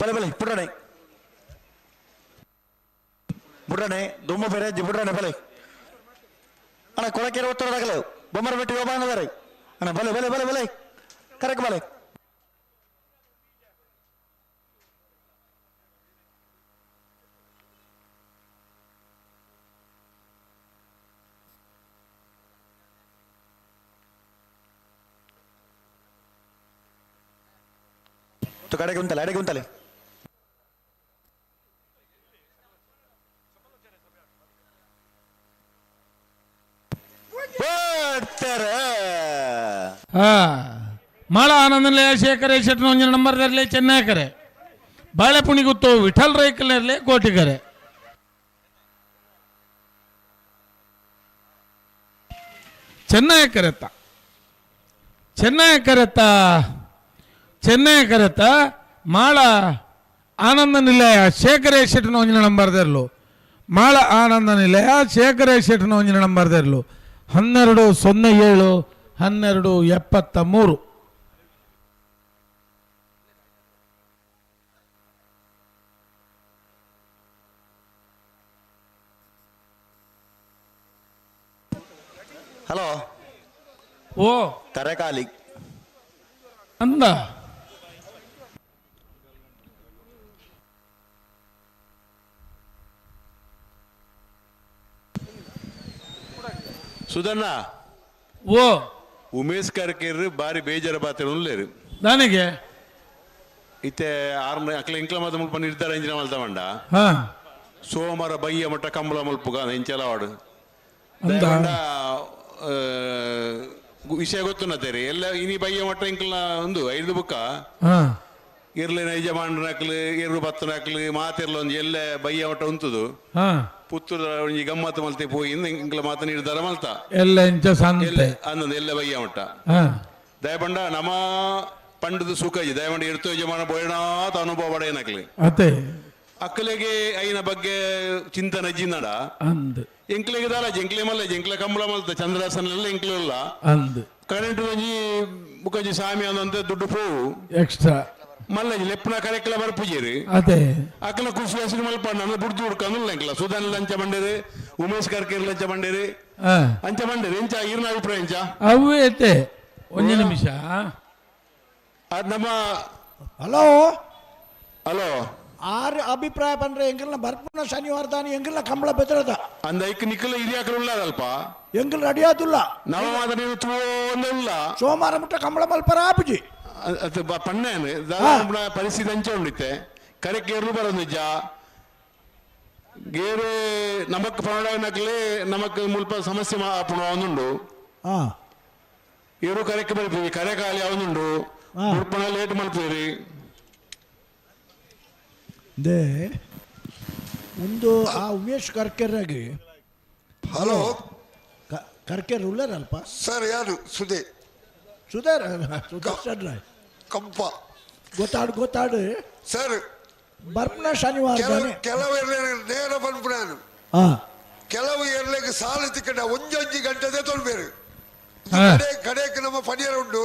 ಬಲೆ ಬಲೆ ಬುಡ್ರಣೆ ಬುಡ್ರಣೆ ದುಮ್ಮ ಬೇರೆ ಬುಡ್ರಣೆ ಬಲೆ ಅಣ್ಣ ಕೊಳಕೆರೆ ಒತ್ತಡದಾಗಲ್ಲ ಬೊಮ್ಮರ ಬಿಟ್ಟು ಯೋಬಾನದಾರೆ ಅಣ್ಣ ಬಲೆ ಬಲೆ ಬಲೆ ಬಲೆ ಕರೆಕ್ಟ್ ಬಲೆ ಕಡೆಗೆ ಉಂಟಲ್ಲ ಅಡೆಗೆ ಉಂಟಲೆ ಮಾಳ ಆನಂದನಿಲಯ ಶೇಖರ ಶೆಟ್ಟನ ಒಂಜಿನ ನಂಬರ್ದಲ್ಲಿ ಚೆನ್ನೈಕರೆ ಬಾಳೆಪುಣಿಗುತ್ತು ವಿಠಲ್ ರೈಕಲ್ನಲ್ಲಿ ಕೋಟಿಗರೆ ಚೆನ್ನೈ ಕರೆತ್ತ ಚೆನ್ನೈ ಕರೆತ್ತ ಚೆನ್ನೈ ಕರೆತ್ತ ಮಾಳ ಆನಂದ ನಿಲಯ ಶೇಖರ ಶೆಟ್ಟನ ಒಂಜಿನ ನಂಬರ್ದರ್ಲು ಮಾಳ ಆನಂದ ನಿಲಯ ಶೇಖರ ಶೆಟ್ಟನ ಒಂಜಿನ ನಂಬರ್ದರ್ಲು 12 07 12 73. ಹಲೋ ಓ ಕರೆಕಾಲಿ ಅಂದ Sudhanna. ಓ ಉಮೇಶ್ ಕರ್ಕೇರ್ ಬಾರಿ ಬೇಜಾರ ಪಾತ್ರ ಉಲ್ಲೇರು. ನನಗೆ ಇತ್ತೆ ಆರ್ನ ಅಕ್ಲ ಇಂಕ್ಲ ಮತ ಮುಲ್ಪ ನಿರ್ಧಾರ ಇಂಜಿನ ಮಲ್ತ ಮಂಡ. ಹಾ. ಸೋಮವಾರ ಬಯ್ಯ ಮಟ್ಟ ಕಂಬಳ ಮಲ್ಪುಗ ಇಂಚಲವಾಡು. ಅಂದ. ದಯಮಂಡ, ವಿಷಯ ಗೊತ್ತುನ್ನತೇರಿ ಎಲ್ಲ ಇನಿ ಬಯ್ಯ ಮಟ್ಟ ಇಂಕ್ಲ ಒಂದು ಐದು ಬುಕ್ಕ. ಹಾ. ಇರ್ಲಿನ ಯಜಮಾನ್ರಕ್ಲು ಇರು ಬತ್ತನಕ್ಲು ಮಾತಿರ್ಲ ಒಂಜಿ ಎಲ್ಲೆ ಬಯ್ಯ ಮಟ್ಟ ಉಂತುದು. ಹಾ. ಪುತ್ತೂರ ಒಂಜಿ ಗಮ್ಮತ್ತು ಮಲ್ತೆ ಪೋಯಿ ಇಂಕ್ಲ ಮಾತ ನಿರ್ಧಾರ ಮಲ್ತ. ಎಲ್ಲ ಇಂಚ ಎಲ್ಲ ಸಂತೆ. ಅಂದಂದು ಎಲ್ಲ ಬಯ್ಯ ಮಟ್ಟ. ಹಾ. ದಯಪಂಡ ನಮ ಪಂಡದ ಸುಖ ದಯಮಂಡ ಇರ್ತೋ ಯಜಮಾನ ಬೋಯಣಾತ ಅನುಭವ ಪಡೆಯನಕ್ಲಿ. ಅತೆ. ಅಕ್ಕಲೆಗೆ ಐನ ಬಗ್ಗೆ ಚಿಂತನೆ ಜಿನ್ನಡ. ಅಂದ್. ಎಂಕ್ಲೆಗೆ ದಾಲ ಜಂಕ್ಲೆ ಮಲ್ಲ ಜಂಕ್ಲೆ ಕಂಬಳ ಮಲ್ತ ಚಂದ್ರಾಸನೆಲ್ಲ ಎಂಕ್ಲೆಲ್ಲ. ಅಂದ್. ಕರೆಂಟ್ ಒಂಜಿ ಮುಖಂಜಿ ಸಾಮಿ ಅಂದಂತೆ ದುಡ್ಡು ಪೋವು. ಎಕ್ಸ್ಟ್ರಾ. ಮಲ್ಲಜಿ ಲೆಪ್ಪನ ಕರೆಕ್ಲ ಬರ್ಪುಜೇರಿ. ಅತೆ. ಅಕ್ಕಲ ಖುಷಿ ಹಸಿರು ಮಲ್ಪ ನನ್ನ ಬುಡ್ದು ಹುಡ್ಕಂದು ಎಂಕ್ಲ ಸುಧಾನ್ ಲಂಚ ಬಂಡೇರಿ ಉಮೇಶ್ ಕರ್ಕೇರ್ ಲಂಚ ಬಂಡೇರಿ. ಹಾ. ಅಂಚ ಬಂಡೇರಿ ಎಂಚ ಈರ್ನ ಅಭಿಪ್ರಾಯ ಎಂಚ? ಅವು ಐತೆ ಒಂಜಿ ನಿಮಿಷ. ಅದ್ ನಮ್ಮ ಹಲೋ. ಹಲೋ. ಆರು ಅಭಿಪ್ರಾಯ ಬಂದ್ರೆ ಎಂಗಲ್ನ ಬರ್ಪುನ ಶನಿವಾರ ದಾನಿ ಎಂಗಲ್ನ ಕಂಬಳ ಬೆದರದ. ಅಂದ ಐಕ್ ನಿಕ್ಕಲ ಹಿರಿಯಾಕಲು ಉಳ್ಳಾದಲ್ಪ. Angle ready ಆದುಲ್ಲ. ನಮ್ಮ ಮಾತ್ರ ನೀನು ತೂವೊಂದು ಉಲ್ಲ. ಸೋಮವಾರ ಮುಟ್ಟ ಕಂಬಳ ಮಲ್ಪರ ಆಪುಜಿ. ಅದು ಪಣ್ಣೇನು ಪರಿಸ್ಥಿತಿ ಅಂಚೆ ಉಂಡಿತ್ತೆ ಕರೆಕ್ ಏರ್ಲು ಬರೋದು ನಿಜ ಗೇರು ನಮಕ್ ಪನ್ನಡಕ್ಲೆ ನಮಕ್ ಮುಲ್ಪ ಸಮಸ್ಯೆ ಆಪುಣ ಒಂದುಂಡು. ಹಾ. ಏರು ಕರೆಕ್ ಬರ್ತೀವಿ ಕರೆ ಖಾಲಿ ಅವನುಂಡು. ಹಾ. ಮುಲ್ಪನ ಲೇಟ್ ಮಲ್ಪೇರಿ. They ಒಂದು ಆ ಉಮೇಶ್ ಕರ್ಕೆರಾಗಿ. ಹಲೋ. ಕರ್ಕೆರ್ ಉಳ್ಳಾರಲ್ಪ. ಸರ್ ಯಾರು ಸುದೇ. ಸುಧಾರ್ ಸುದರ್ಶನ್ ರಾಯ್. ಕಂಪ. ಗೊತ್ತಾಡು ಗೊತ್ತಾಡು. ಸರ್. ಬರ್ಪುನ ಶನಿವಾರ ಕೆಲವು ದಾನಿ. ಕೆಲವು ಎರ್ಲೆಗ್ ನೇರ ಪನ್ಪುನಾನು. ಹಾ. ಕೆಲವು ಎರ್ಲೆಗ್ ಸಾಲು ತಿಕ್ಕಂಡ ಒಂಜೊಂಜಿ ಗಂಟೆದೇ ತೊಳ್ಬೇರು. ಹಾ. ಕಡೆ ಕಡೆಗೆ ನಮ್ಮ ಪನಿಯರ ಉಂಡು.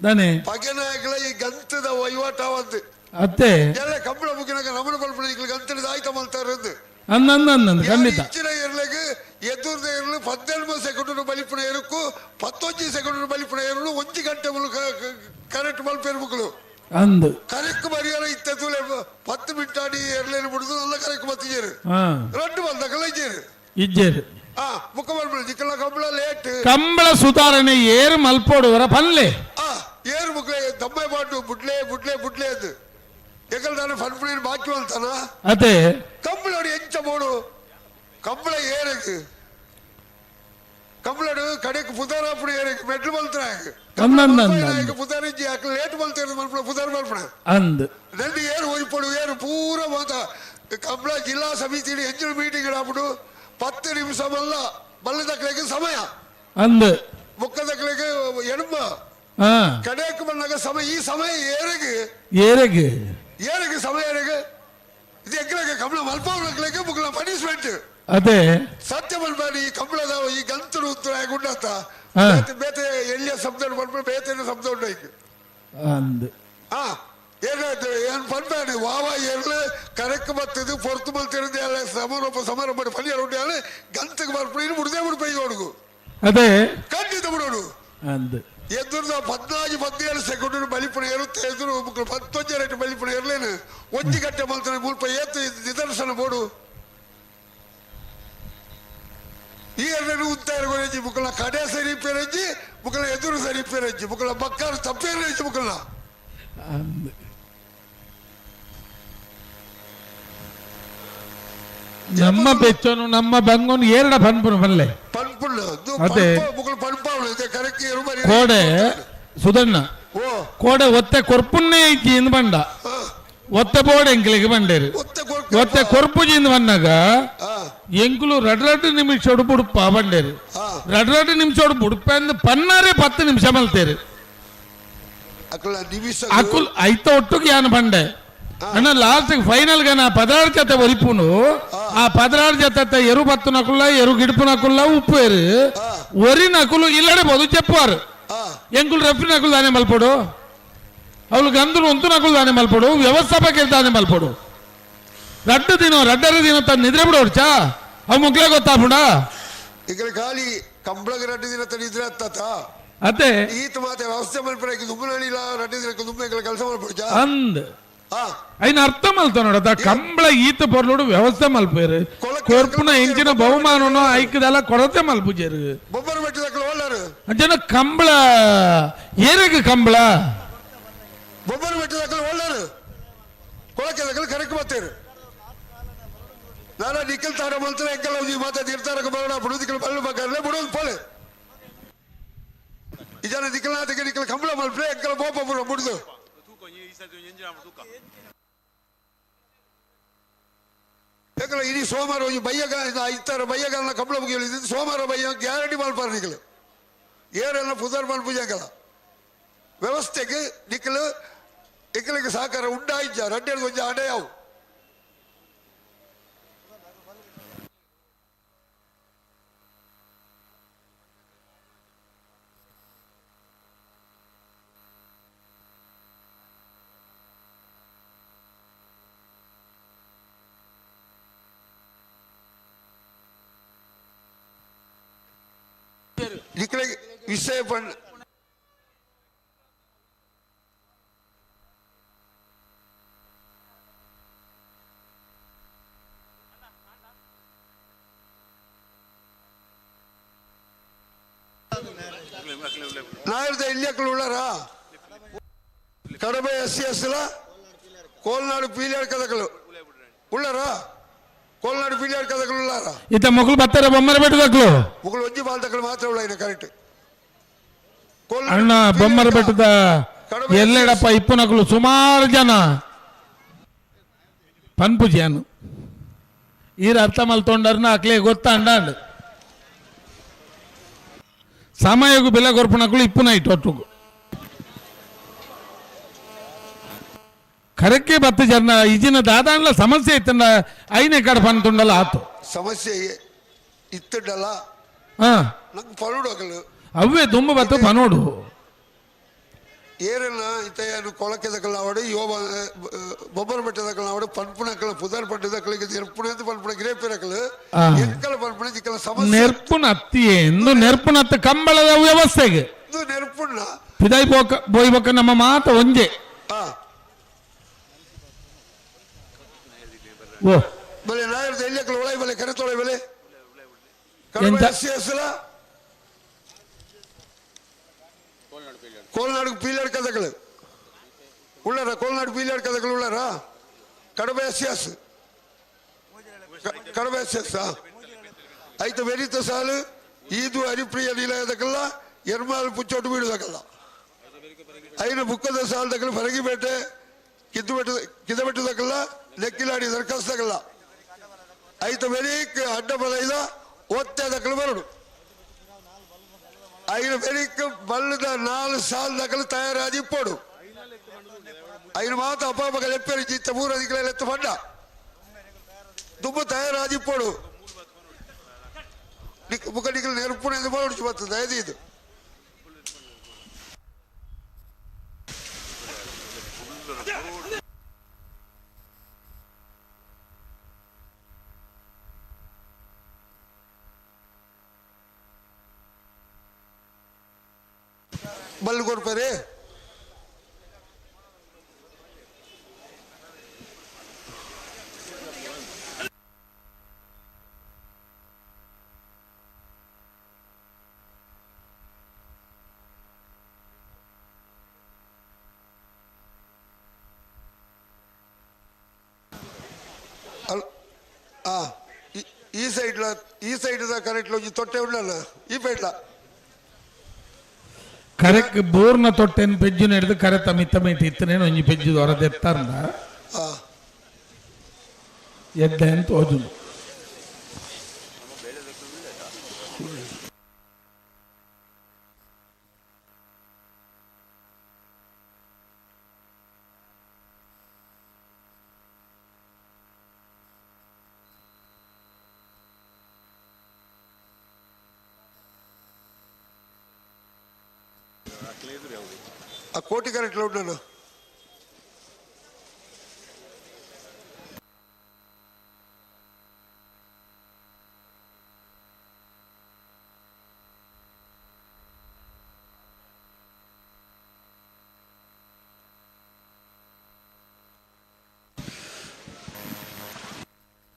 ದಾನೆ. ಪಗೆನಾಗ್ಲ ಈ ಗಂತದ ವಹಿವಾಟ ಒಂದು. ಅತ್ತೆ. ಎಲ್ಲ ಕಂಬಳ ಮುಗಿನಾಗ ನಮ್ಮನ ಪಲ್ಪುನ ಈಗ ಗಂತದ ಆಯ್ತ ಮಲ್ತಾರಂದು. ಅಂದ ಅಂದ ಅಂದ ಖಂಡಿತ. ಇಚ್ಚಿನ ಎರ್ಲೆಗ್ ಎದುರ್ದ ಎರ್ಲು 18 ಸೆಕೆಂಡ್ ಬಲಿಪುನ ಎರುಕು 19 ಸೆಕೆಂಡ್ ಬಲಿಪುನ ಎರುಳು ಒಂಜಿ ಗಂಟೆ ಮುಲು ಕರೆಕ್ಟ್ ಮಲ್ಪೇರು ಮುಕ್ಕಲು. ಅಂದ್. ಕರೆಕ್ಟ್ ಮರಿಯಾರ ಇತ್ತ ತೂಲೆ 10 ಮಿನಿಟ್ ಆಡಿ ಎರ್ಲೇನು ಬಿಡುದು നല്ല ಕರೆಕ್ಟ್ ಬತ್ತಿಜೇರು. ಹಾ. ರಡ್ಡು ಬಂದಕಲ್ಲ ಇಜ್ಜೇರು. ಇಜ್ಜೇರು. ಆ ಮುಖ ಮಲ್ಪುನ ಜಿಕ್ಕಲ ಕಂಬಳ ಲೇಟ್. ಕಂಬಳ ಸುಧಾರಣೆ ಏರು ಮಲ್ಪೋಡುವರ ಪನ್ಲೆ. ಆ ಏರು ಮುಕ್ಲೆ ದಮ್ಮೆ ಪಾಟು ಬುಡ್ಲೆ ಬುಡ್ಲೆ ಬುಡ್ಲೆ ಅದು ಎಕಲ್ ತಾನು ಫನ್ಪುಳಿನ ಬಾಕಿ ಮಲ್ತಾನ. ಅತೆ. ಕಂಬಳೋಡು ಎಂಚ ಬೋಡು ಕಂಬಳ ಏರಕ್ ಕಂಬಳಡು ಕಡೆಕ್ ಪುದಾರಾಪುಡಿ ಏರಕ್ ಮೆಟ್ಲು ಮಲ್ತನಾಯಕ್. ಅಂದ್ ಅಂದ್ ಅಂದ್ ಅಂದ್. ಪುದಾರಿಂಜಿ ಅಕ್ಲ ಲೇಟ್ ಮಲ್ತೇರು ಮಲ್ಪುನ ಪುದಾರ್ ಮಲ್ಪುನ. ಅಂದ್. రెండు ಏರು ಒಯ್ಪಡು ಏರು ಪೂರ ಮಾತ ಕಂಬಳ ಜಿಲ್ಲಾ ಸಮಿತಿ ಎಂಜಿನ ಮೀಟಿಂಗ್ ಆಪುಡು 10 ನಿಮಿಷ ಮಲ್ಲ ಮಲ್ಲದಕ್ಲೆಗ್ ಸಮಯ. ಅಂದ್. ಮುಕ್ಕದಕ್ಲೆಗ್ ಎಣುಂಬ. ಹಾ. ಕಡೆಕ್ ಬಂದಾಗ ಸಮಯ ಈ ಸಮಯ ಏರೆಗ್. ಏರೆಗ್. ಏರೆಗ್ ಸಮಯ ಏರೆಗ್ ಇದು ಎಂಕ್ಲೆಗ್ ಕಂಬಳ ಮಲ್ಪವ್ರಕ್ಲೆಗ್ ಮುಕ್ಕಲ ಪನಿಷ್ಮೆಂಟ್. ಅದೇ. ಸತ್ಯ ಮಲ್ಪಾಡಿ ಈ ಕಂಬಳದ ಈ ಗಂತಡು ಉತ್ತರ ಗುಂಡತ್ತ. ಹಾ. ಬೇತೆ ಎಲ್ಲಿಯ ಶಬ್ದ ಮಲ್ಪ ಬೇತೆ ಶಬ್ದ ಉಂಟು ಐಕ್. ಅಂದ್. ಆ ಏನಾಯ್ತು ಏನ್ ಪನ್ಪಾಡಿ ವಾವ ಏರ್ಲು ಕರೆಕ್ ಬತ್ತದು ಪೊರ್ತು ಮಲ್ತಿರೋದು ಎಲ್ಲ ಸಮಾರೋಪ ಸಮಾರಂಭ ಪನಿಯರ್ ಉಂಟು ಗಂತಕ್ಕೆ ಬರ್ಪುಡಿ ಮುಡ್ದೇ ಬಿಡು ಹುಡುಗು. ಅದೇ. ಖಂಡಿತ ಬಿಡೋಡು. ಅಂದ್. ಎದುರು 14 17 ಸೆಕೆಂಡ್ ಬಲಿಪುಣ ಏರುತ್ತೆ ಎದುರು ಮುಕ್ಕಳು 19 ರೇಟ್ ಬಲಿಪುಣ ಏರ್ಲೇನು ಒಂಜಿ ಗಂಟೆ ಮಲ್ತಾನೆ ಮುಲ್ಪ ಏತು ನಿದರ್ಶನ ಬೋಡು ಈ ಎರಡನ್ನು ಉತ್ತಾರ ಗೊರೆಜಿ ಮುಕ್ಕಳ ಕಡೆ ಸರಿ ಪೆರಂಜಿ ಮುಕ್ಕಳ ಎದುರು ಸರಿ ಪೆರಂಜಿ ಮುಕ್ಕಳ ಬಕ್ಕಾರು ತಪ್ಪೇರಂಜಿ ಮುಕ್ಕಳ. ಅಂದ್. ನಮ್ಮ ಬೆಚ್ಚನು ನಮ್ಮ ಬಂಗೋನು ಏರಡ ಪನ್ಪುನ ಪಲ್ಲೆ. ಪನ್ಪುಳ್ಳು ಅದೇ. ಮುಕ್ಕಳು ಪನ್ಪಾವಳು ಇದೆ ಕರೆಕ್ಟ್ ಏರು ಬರಿ. ಕೋಡೆ ಸುಧಣ್ಣ. ಓ. ಕೋಡೆ ಒತ್ತೆ ಕೊರ್ಪುನ್ನೇ ಇಜ್ಜಿ ಇಂದು ಬಂಡ. ಹಾ. ಒತ್ತೆ ಬೋಡೆ ಎಂಕ್ಲೆಗ್ ಬಂಡೇರು. ಒತ್ತೆ ಒತ್ತೆ ಕೊರ್ಪುಜಿ ಇಂದು ಬಂದಾಗ ಹಾ. ಎಂಕುಲು ರಡ್ ರಡ್ ನಿಮಿಷೋಡು ಬುಡುಪ ಬಂಡೇರು. ಹಾ. ರಡ್ ರಡ್ ನಿಮಿಷೋಡು ಬುಡುಪ ಅಂದ್ ಪನ್ನಾರೆ 10 ನಿಮಿಷ ಮಲ್ತೇರು. ಅಕ್ಕಳ ನಿಮಿಷ. ಅಕುಲ್ ಐತ ಒಟ್ಟುಗೆ ಯಾನ್ ಬಂಡೆ ಅಣ್ಣ ಲಾಸ್ಟ್ ಫೈನಲ್ గా నా 16 ಜೊತೆ ಒರಿಪುನು ಆ 16 ಜೊತೆ ಎರು ಬತ್ತು ನಕುಲ್ಲ ಎರು ಗಿಡುಪು ನಕುಲ್ಲ ಉಪ್ಪು ಎರು ಒರಿ ನಕುಲು ಇಲ್ಲಡೆ ಬೋದು చెప్పారు. ಹಾ. ಎಂಕುಲು రెఫరీ నకులు దానే మల్పడు ಅವಳು ಗಂಧರು ಒಂತು ನಕುಲು దానే ಮಲ್ಪಡು ವ್ಯವಸ್ಥಾಪಕ దానే ಮಲ್ಪಡು ರಡ್ಡು ದಿನ ರಡ್ಡರ ದಿನ ತನ್ನ ನಿದ್ರೆ ಬಿಡೋಡ್ಚಾ ಅವ್ ಮುಗ್ಲೇ ಗೊತ್ತಾಪುಂಡ. ఇక్కడ ಖಾಲಿ ಕಂಬಳಗೆ ರಡ್ಡು ದಿನ ತನ್ನ ಇದ್ರೆ ಅತ್ತ. ಅದೇ. ಈತ ಮಾತೆ ವ್ಯವಸ್ಥೆ ಮಲ್ಪರ ದುಮ್ಮನಿಲ್ಲ ರಡ್ಡು ದಿನಕ್ಕೆ ದುಮ್ಮ ಕೆಲಸ ಮಲ್ಪಡ್ಚಾ. ಅಂದ್. ಐನ ಅರ್ಥ ಮಲ್ತ ನೋಡದ ಕಂಬಳ ಈತ ಪೊರ್ಲುಡು ವ್ಯವಸ್ಥೆ ಮಲ್ಪೇರು ಕೊರ್ಪುನ ಎಂಚಿನ ಬಹುಮಾನನು ಐಕದೆಲ್ಲ ಕೊರತೆ ಮಲ್ಪುಜೇರು ಬೊಬ್ಬರು ಬೆಟ್ಟದಕ್ಕಲು ಒಳ್ಳಾರು ಅಂಚನ ಕಂಬಳ ಏರೆಗ್ ಕಂಬಳ ಬೊಬ್ಬರು ಬೆಟ್ಟದಕ್ಕಲು ಒಳ್ಳಾರು ಕೊಳಕೆದಕ್ಕಲು ಕರೆಕ್ ಬತ್ತೇರು ನಾನ ನಿಖಲ್ ತಾರ ಮಲ್ತರೆ ಎಂಕಲ್ಲ ಈ ಮಾತಾ ತೀರ್ಥಾರಕ ಬರೋಣ ಬುಡುದಿಕ್ಕಲು ಬಲ್ಲು ಬಗ್ಗರ್ಲೆ ಬುಡೋದು ಪೋಲೆ ಇಜನ ದಿಕ್ಕಲಾತಿಗೆ ನಿಖಲ್ ಕಂಬಳ ಮಲ್ಪಲೆ ಎಂಕಲ ಬೋಪ ಬುಡ ಬುಡುದು ಎಂಕಲ ಇಡೀ ಸೋಮವಾರ ಒಂಜಿ ಬಯ್ಯಗ ಇತ್ತರ ಬಯ್ಯಗಾಲನ ಕಂಬಳ ಮುಗಿಯಲು ಸೋಮವಾರ ಬಯ್ಯ ಗ್ಯಾರಂಟಿ ಮಲ್ಪಾರ ನಿಖಲು ಏರೆಲ್ಲ ಪುದರ್ ಮಲ್ಪುಜ ಎಂಕಲ ವ್ಯವಸ್ಥೆಗೆ ನಿಖಲು ನಿಖಲಿಗೆ ಸಹಕಾರ ಉಂಡಾಯಿಜ್ಜ ರಡ್ಡೆ ಒಂಜಿ ಅಡೆ ಯಾವು ನಿಖಲಿಗೆ ವಿಷಯ ಪಂಡ್ ನಾಯರ್ದ ಇಲ್ಲಿಯಕ್ಕಲು ಉಳ್ಳಾರಾ ಕಡಬೆ ಎಸ್ ಸಿ ಎಸ್ ಕೋಲ್ನಾಡು ಪೀಲಿಯಾರ್ ಕದಕಲು ಉಳ್ಳಾರಾ ಕೋಲ್ನಾಡು ಪೀಲಿಯಾರ್ ಕದಕಲು ಉಳ್ಳಾರಾ ಇತ್ತ ಮೊಕಲು ಬತ್ತಾರೆ ಬೊಮ್ಮರ ಬೆಟ್ಟದಕ್ಲು ಮುಗಳು ಒಂಜಿ ಬಾಲ್ದಕಲು ಮಾತ್ರ ಉಳ್ಳ ಕರೆಕ್ಟ್ ಅಣ್ಣ ಬೊಮ್ಮರ ಬೆಟ್ಟದ ಎಲ್ಲೆಡಪ್ಪ ಇಪ್ಪುನಕುಲು ಸುಮಾರು ಜನ ಪನ್ಪುಜಿಯಾನು ಈರ ಅರ್ಥ ಮಲ್ತೊಂಡರ್ನ ಅಕ್ಲೆ ಗೊತ್ತ ಅಂಡಾಂಡ್ ಸಮಯಗು ಬೆಲೆ ಕೊರ್ಪುನಕುಲು ಇಪ್ಪುನ ಇಟ್ಟು ಒಟ್ಟುಗು ಕರೆಕ್ಕೆ ಬತ್ತ ಜನ ಇಜಿನ ದಾದಾನ್ಲ ಸಮಸ್ಯೆ ಇತ್ತಂಡ ಐನೇ ಕಡೆ ಪಂತುಂಡಲ ಆತು ಸಮಸ್ಯೆ ಇತ್ತಡಲ್ಲ ಹಾ ನಂಗೆ ಪರುಡು ಅಕಲು ಅವೇ ದುಂಬ ಬತ್ತ ಪನೋಡು ಏರೆಲ್ಲ ಇತ್ತ ಕೊಳಕೆದಕಲ್ ಆವಡು ಯೋಬ ಬೊಬ್ಬರ ಬೆಟ್ಟದಕಲ್ ಆವಡು ಪನ್ಪುನಕಲ್ ಪುದರ್ ಪಟ್ಟದಕಲಿಗೆ ನೆರ್ಪುಣ ಅಂತ ಪನ್ಪುಣ ಗಿರೇಪಿರಕಲು ಎಂಕಲ ಪನ್ಪುಣ ಚಿಕ್ಕಲ ಸಮಸ್ಯೆ ನೆರ್ಪುನ ಅತ್ತಿಯೇ ಎಂದು ನೆರ್ಪುನತ್ತ ಕಂಬಳದ ವ್ಯವಸ್ಥೆಗೆ ಇದು ನೆರ್ಪುಣ ಪಿದಾಯಿ ಬೋಕ ಬೋಯ್ಬೊಕ್ಕ ನಮ್ಮ ಮಾತ ಒಂಜೆ ಆ ಓ ಬಲೆ ನಾಯರ್ದ ಎಲ್ಲಿಯಕಲ್ ಒಳೈ ಬಲೆ ಕರೆತೊಳೆ ಬಲೆ ಎಂತ? Kadaba S C S Kolnadu ಪೀಲಾಡ್ ಕದಕಲು ಉಳ್ಳಾರ ಕೋಲ್ನಾಡು ಪೀಲಾಡ್ ಕದಕಲು ಉಳ್ಳಾರ Kadaba S S Kadaba S S ಐತ ವೆರಿತ ಸಾಲು ಈದು ಹರಿಪ್ರಿಯ ನಿಲಯದಕಲ್ಲ ಎರ್ಮಾಲ್ ಪುಚ್ಚೋಟು ಬೀಡುದಕಲ್ಲ ಐನ ಬುಕ್ಕದ ಸಾಲು ದಕಲು ಫರಗಿಪೇಟೆ ಕಿದ್ದು ಕಿದಬೆಟ್ಟದಕಲ್ಲ ನೆಕ್ಕಿಲಾಡಿ ದರ್ಖಾಸ್ತಕಲ್ಲ ಐತ ವೆರಿಕ್ ಅಡ್ಡ ಬಲೈದ ಒತ್ತೆ ದಕಲು ಬರಡು ಐನ ಬೆರಿಕ್ ಬಲ್ಲದ ನಾಲ್ ಸಾಲ್ ದಕಲು ತಯಾರಾದಿ ಇಪ್ಪೋಡು ಐನ ಮಾತ ಅಪ್ಪ ಲೆಪ್ಪೆರಿ ಚಿತ್ತ ಮೂರು ಅಧಿಕಲ ಎತ್ತು ಪಂಡ ದುಬ್ಬು ತಯಾರಾದಿ ಇಪ್ಪೋಡು ಬುಕ್ಕ ನಿಕ್ಕಲು ನೆರಪುಣ ಬರೋಡು ಬರ್ತದೆ ಅದು ಇದು ಬಲ್ಲು ಕೊಡ್ತಾರೆ ಅಲ್ ಆ ಈ ಸೈಡ್ಲ ಈ ಸೈಡ್ದ ಕರೆಕ್ಟ್ ಒಂಜಿ ತೊಟ್ಟೆ ಉಂಡಲ್ಲ ಈ ಪೈಡ್ಲ ಕರೆಕ್ ಬೋರ್ನ ತೊಟ್ಟೆನ್ ಪೆಜ್ಜು ನಡೆದು ಕರೆತ ಮಿತ್ತ ಮೀಟಿ ಇತ್ತನೇನು ಒಂಜಿ ಪೆಜ್ಜು ದೊರದೆತ್ತಾರಂದ ಆ ಎದ್ದೆ ಅಂತ ಓದುನು ಆ ಕೋಟಿ ಕರೆಕ್ಟ್ ಉಂಡಲ್ಲ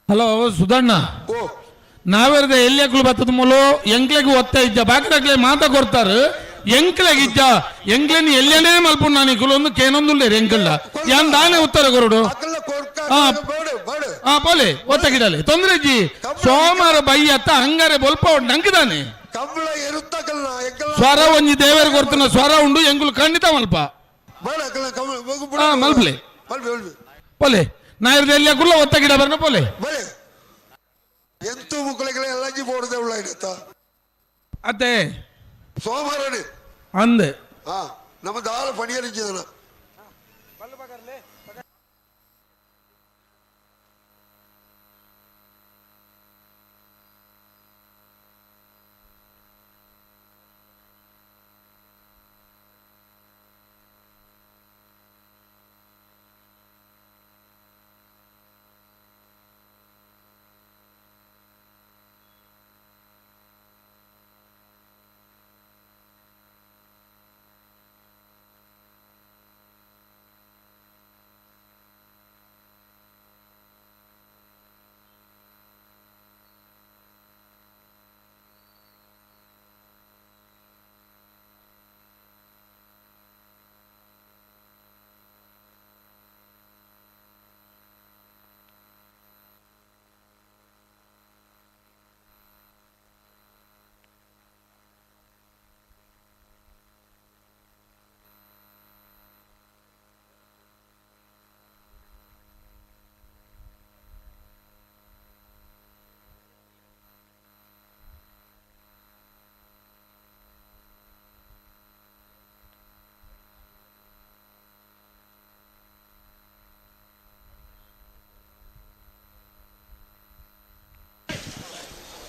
ಹಲೋ ಸುಧಣ್ಣ, ನಾವೆರ್ದ ಎಲ್ಲಿ ಬತ್ತದ ಮೂಲು ಎಂಕ್ಲೆಗ್ ಒತ್ತ ಇಜ್ಜ ಬಾಕಿದಾಕ್ಲೆ ಮಾತ ಕೊಡ್ತಾರೆ ಎಂಕ್ಲೆಗ್ ಇಜ್ಜ ಎಂಕ್ಲೆನ್ ಎಲ್ಲನೇ ಮಲ್ಪು ನಾನು ಇಕುಲೊಂದು ಕೇನೊಂದುಲ್ಲೇರು ಎಂಕಲ್ಡ ಯಾನ್ ದಾನೆ ಉತ್ತರ ಕೊರಡು. ಹಾ ಪೋಲೆ ಒತ್ತ ಗಿಡಲೆ ತೊಂದ್ರೆ ಇಜ್ಜಿ. ಸೋಮವಾರ ಬೈಯತ್ತ ಹಂಗಾರೆ ಬೊಲ್ಪ ಉಂಡು ನಂಕಿದಾನೆ ಸ್ವರ ಒಂಜಿ ದೇವರು ಕೊಡ್ತಾನ ಸ್ವರ ಉಂಡು ಎಂಕುಲು ಖಂಡಿತ ಮಲ್ಪ. ಹಾ ಮಲ್ಪಲೆ ಪೋಲೆ ನಾಯಿರ್ದ ಎಲ್ಲಿ ಕುಲ್ಲ ಒತ್ತ ಗಿಡ ಬರ್ನ ಪೋಲೆ. ಎಂತೂ ಮುಕ್ಕಳಿಗೆ ಎಲ್ಲಂಜಿ ಬೋಡದೆ ಉಳ್ಳ ಅತ್ತೆ ಸೋಮವಾರ ಅಂದೆ ಹಾ ನಮ್ಮ ದಾಲ ಪಣಿಯರಿದ್ದ.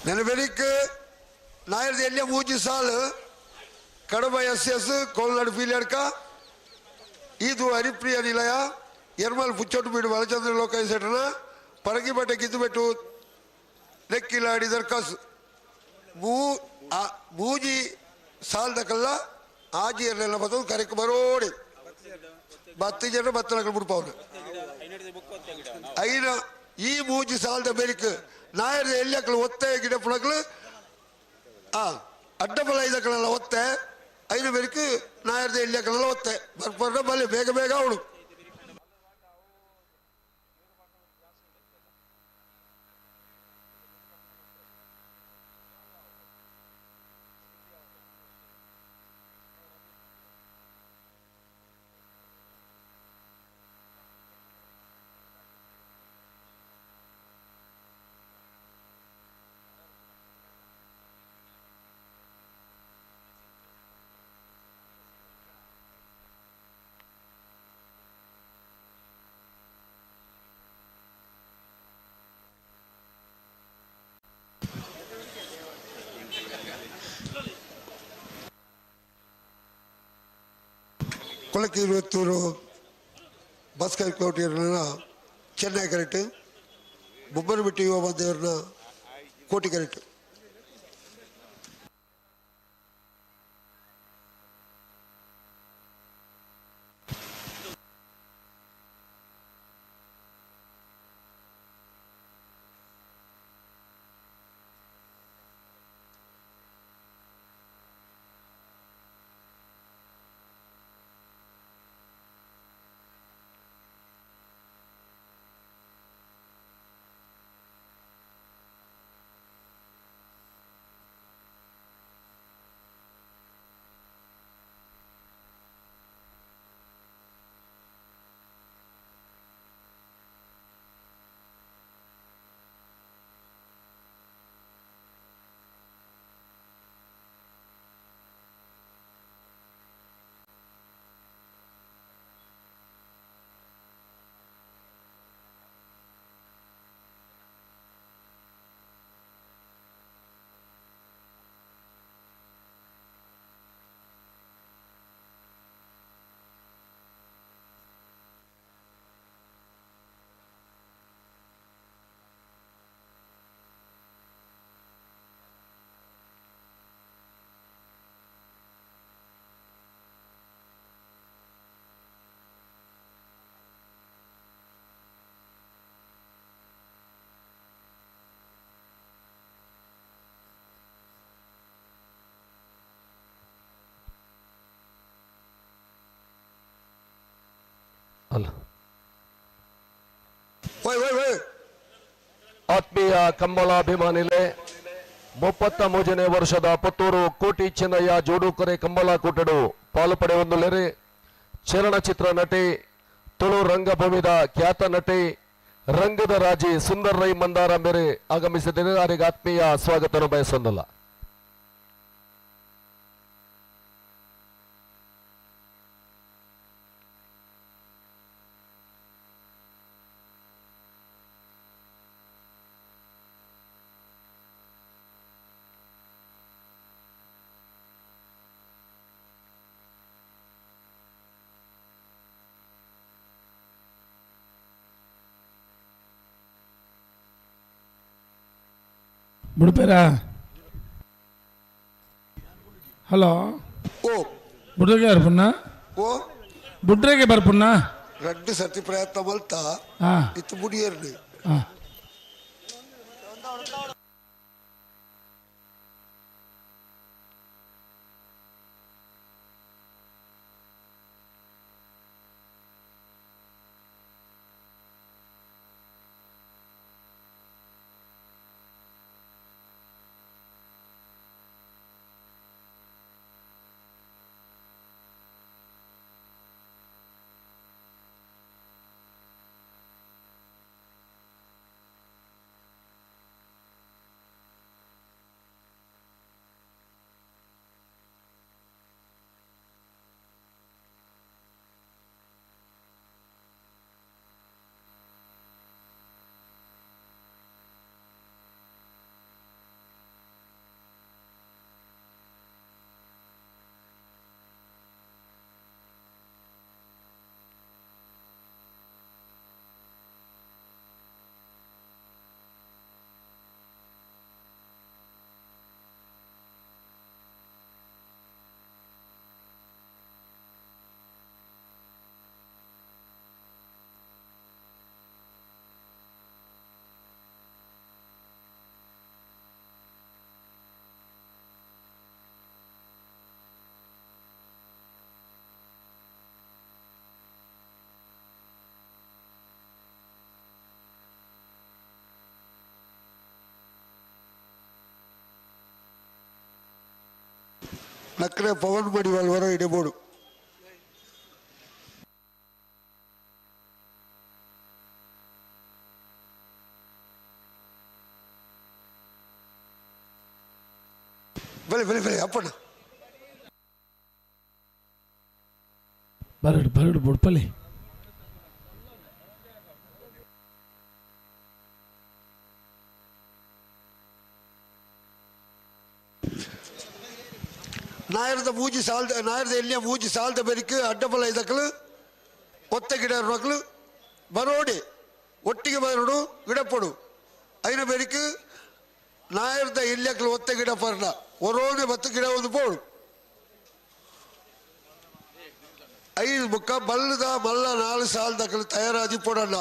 ನೆನಪೆರಿಕ್ ನಾಯರ್ದ ಎಲ್ಲಿಯ ಮೂಜಿ ಸಾಲು ಕಡಬ ಎಸ್ ಎಸ್ ಕೋಲ್ನಾಡು ಪೀಲಿಯಡ್ಕ ಇದು ಹರಿಪ್ರಿಯ ನಿಲಯ ಎರ್ಮಲ್ ಪುಚ್ಚೊಟ್ಟು ಬೀಡು ಬಾಲಚಂದ್ರ ಲೋಕಾಯ ಸೆಟ್ರನ ಪರಗಿಬಟ್ಟೆ ಕಿತ್ತುಬೆಟ್ಟು ಲೆಕ್ಕಿಲಾಡಿ ದರ್ಕಾಸು ಮೂಜಿ ಸಾಲ್ದಕಲ್ಲ ಆಜಿ ಎರ್ಲೆಲ್ಲ ಬತ್ತದು ಕರೆಕ್ ಬರೋಡಿ ಬತ್ತು ಜನ ಬತ್ತಲಕಲ್ ಬಿಡ್ಪಾವ್ರು ಐನ ಈ ಮೂಜಿ ಸಾಲ್ದ ಬೆರಿಕ್ ನಾಯರ್ದ ಎಲ್ಲಿ ಒತ್ತೆ ಗಿಡ ಪುಣಕ್ಲು ಆ ಅಡ್ಡಬಲ ಐದಕ್ಕಳೆಲ್ಲ ಒತ್ತೆ ಐನು ಬೆರಿಕ್ ನಾಯರ್ದ ಎಲ್ಲಿ ಒತ್ತೆ ಬರ್ಪರ್ನ ಬಲೆ ಬೇಗ ಬೇಗ ಅವಳು. ಕೊಳಕಿರುವತ್ತೂರು ಭಾಸ್ಕರ್ ಕೋಟಿಯವ್ರನ್ನ ಚೆನ್ನೈ ಕರೆಕ್ಟ್, ಬೊಬ್ಬರಬಿಟ್ಟಿ ಯುವ ದೇವ್ರನ್ನ ಕೋಟಿ ಕರೆಕ್ಟ್. ಆತ್ಮೀಯ ಕಂಬಳಾಭಿಮಾನಿಲೆ 33ನೇ ವರ್ಷದ ಪುತ್ತೂರು ಕೋಟಿ ಚೆನ್ನಯ್ಯ ಜೋಡುಕರೆ ಕಂಬಳ ಕೂಟಡು ಪಾಲು ಪಡೆಯೊಂದುಲ್ಲೆರ್. ಚಲನಚಿತ್ರ ನಟಿ, ತುಳು ರಂಗಭೂಮಿದ ಖ್ಯಾತ ನಟಿ, ರಂಗದ ರಾಜಿ ಸುಂದರ್ ರೈ ಮಂದಾರ ಮೇರೆ ಆಗಮಿಸಿದರೆ ಅವರಿಗೆ ಆತ್ಮೀಯ ಸ್ವಾಗತ ಬಯಸೊಂದಲ್ಲ. ಬುಡ್ಪೇರಾ? ಹಲೋ. ಓ. ಬುಡ್ರೆಗೆ ಬರ್ಪುಣ್ಣ? ಓ. ಬುಡ್ರೆಗೆ ಬರ್ಪುಣ್ಣ? ರಡ್ಡು ಸರ್ತಿ ಪ್ರಯತ್ನ ಮಲ್ತ. ಇತ್ತು ಬುಡಿಯರ್ಡು. ನಕ್ರೆ ಪವನ್ ಮಡಿವಾಲ್ ವರ ಇಡಬೋಡು. ಬಲೆ ಬಲೆ ಬಲೆ ಅಪ್ಪಣ್ಣ. ಬರಡು ಬರಡು ಬುಡ್ಪಲ್ಲಿ. ನಾಯರದ ಮೂಜಿ ಸಾಲ್ದ ನಾಯರದ ಎಲ್ಲಿಯ ಮೂಜಿ ಸಾಲ್ದ ಬೆರಿಕು ಅಡ್ಡಬಲ ಇದಕ್ಕಲು ಒತ್ತ ಗಿಡ ಮಕ್ಕಳು ಬರೋಡಿ ಒಟ್ಟಿಗೆ ಬರೋಡು ಗಿಡಪಡು ಐನ ಬೆರಿಕು ನಾಯರದ ಎಲ್ಲಿಯಕ್ಕಲು ಒತ್ತ ಗಿಡ ಪರ್ಣ ಒರೋನೆ ಬತ್ತು ಗಿಡ ಒಂದು ಪೋಡು ಐದು ಮುಕ್ಕ ಬಲ್ಲದ ಮಲ್ಲ 4 ಸಾಲ್ದಕ್ಕಲು ತಯಾರಾದಿ ಪೋಡಣ್ಣ.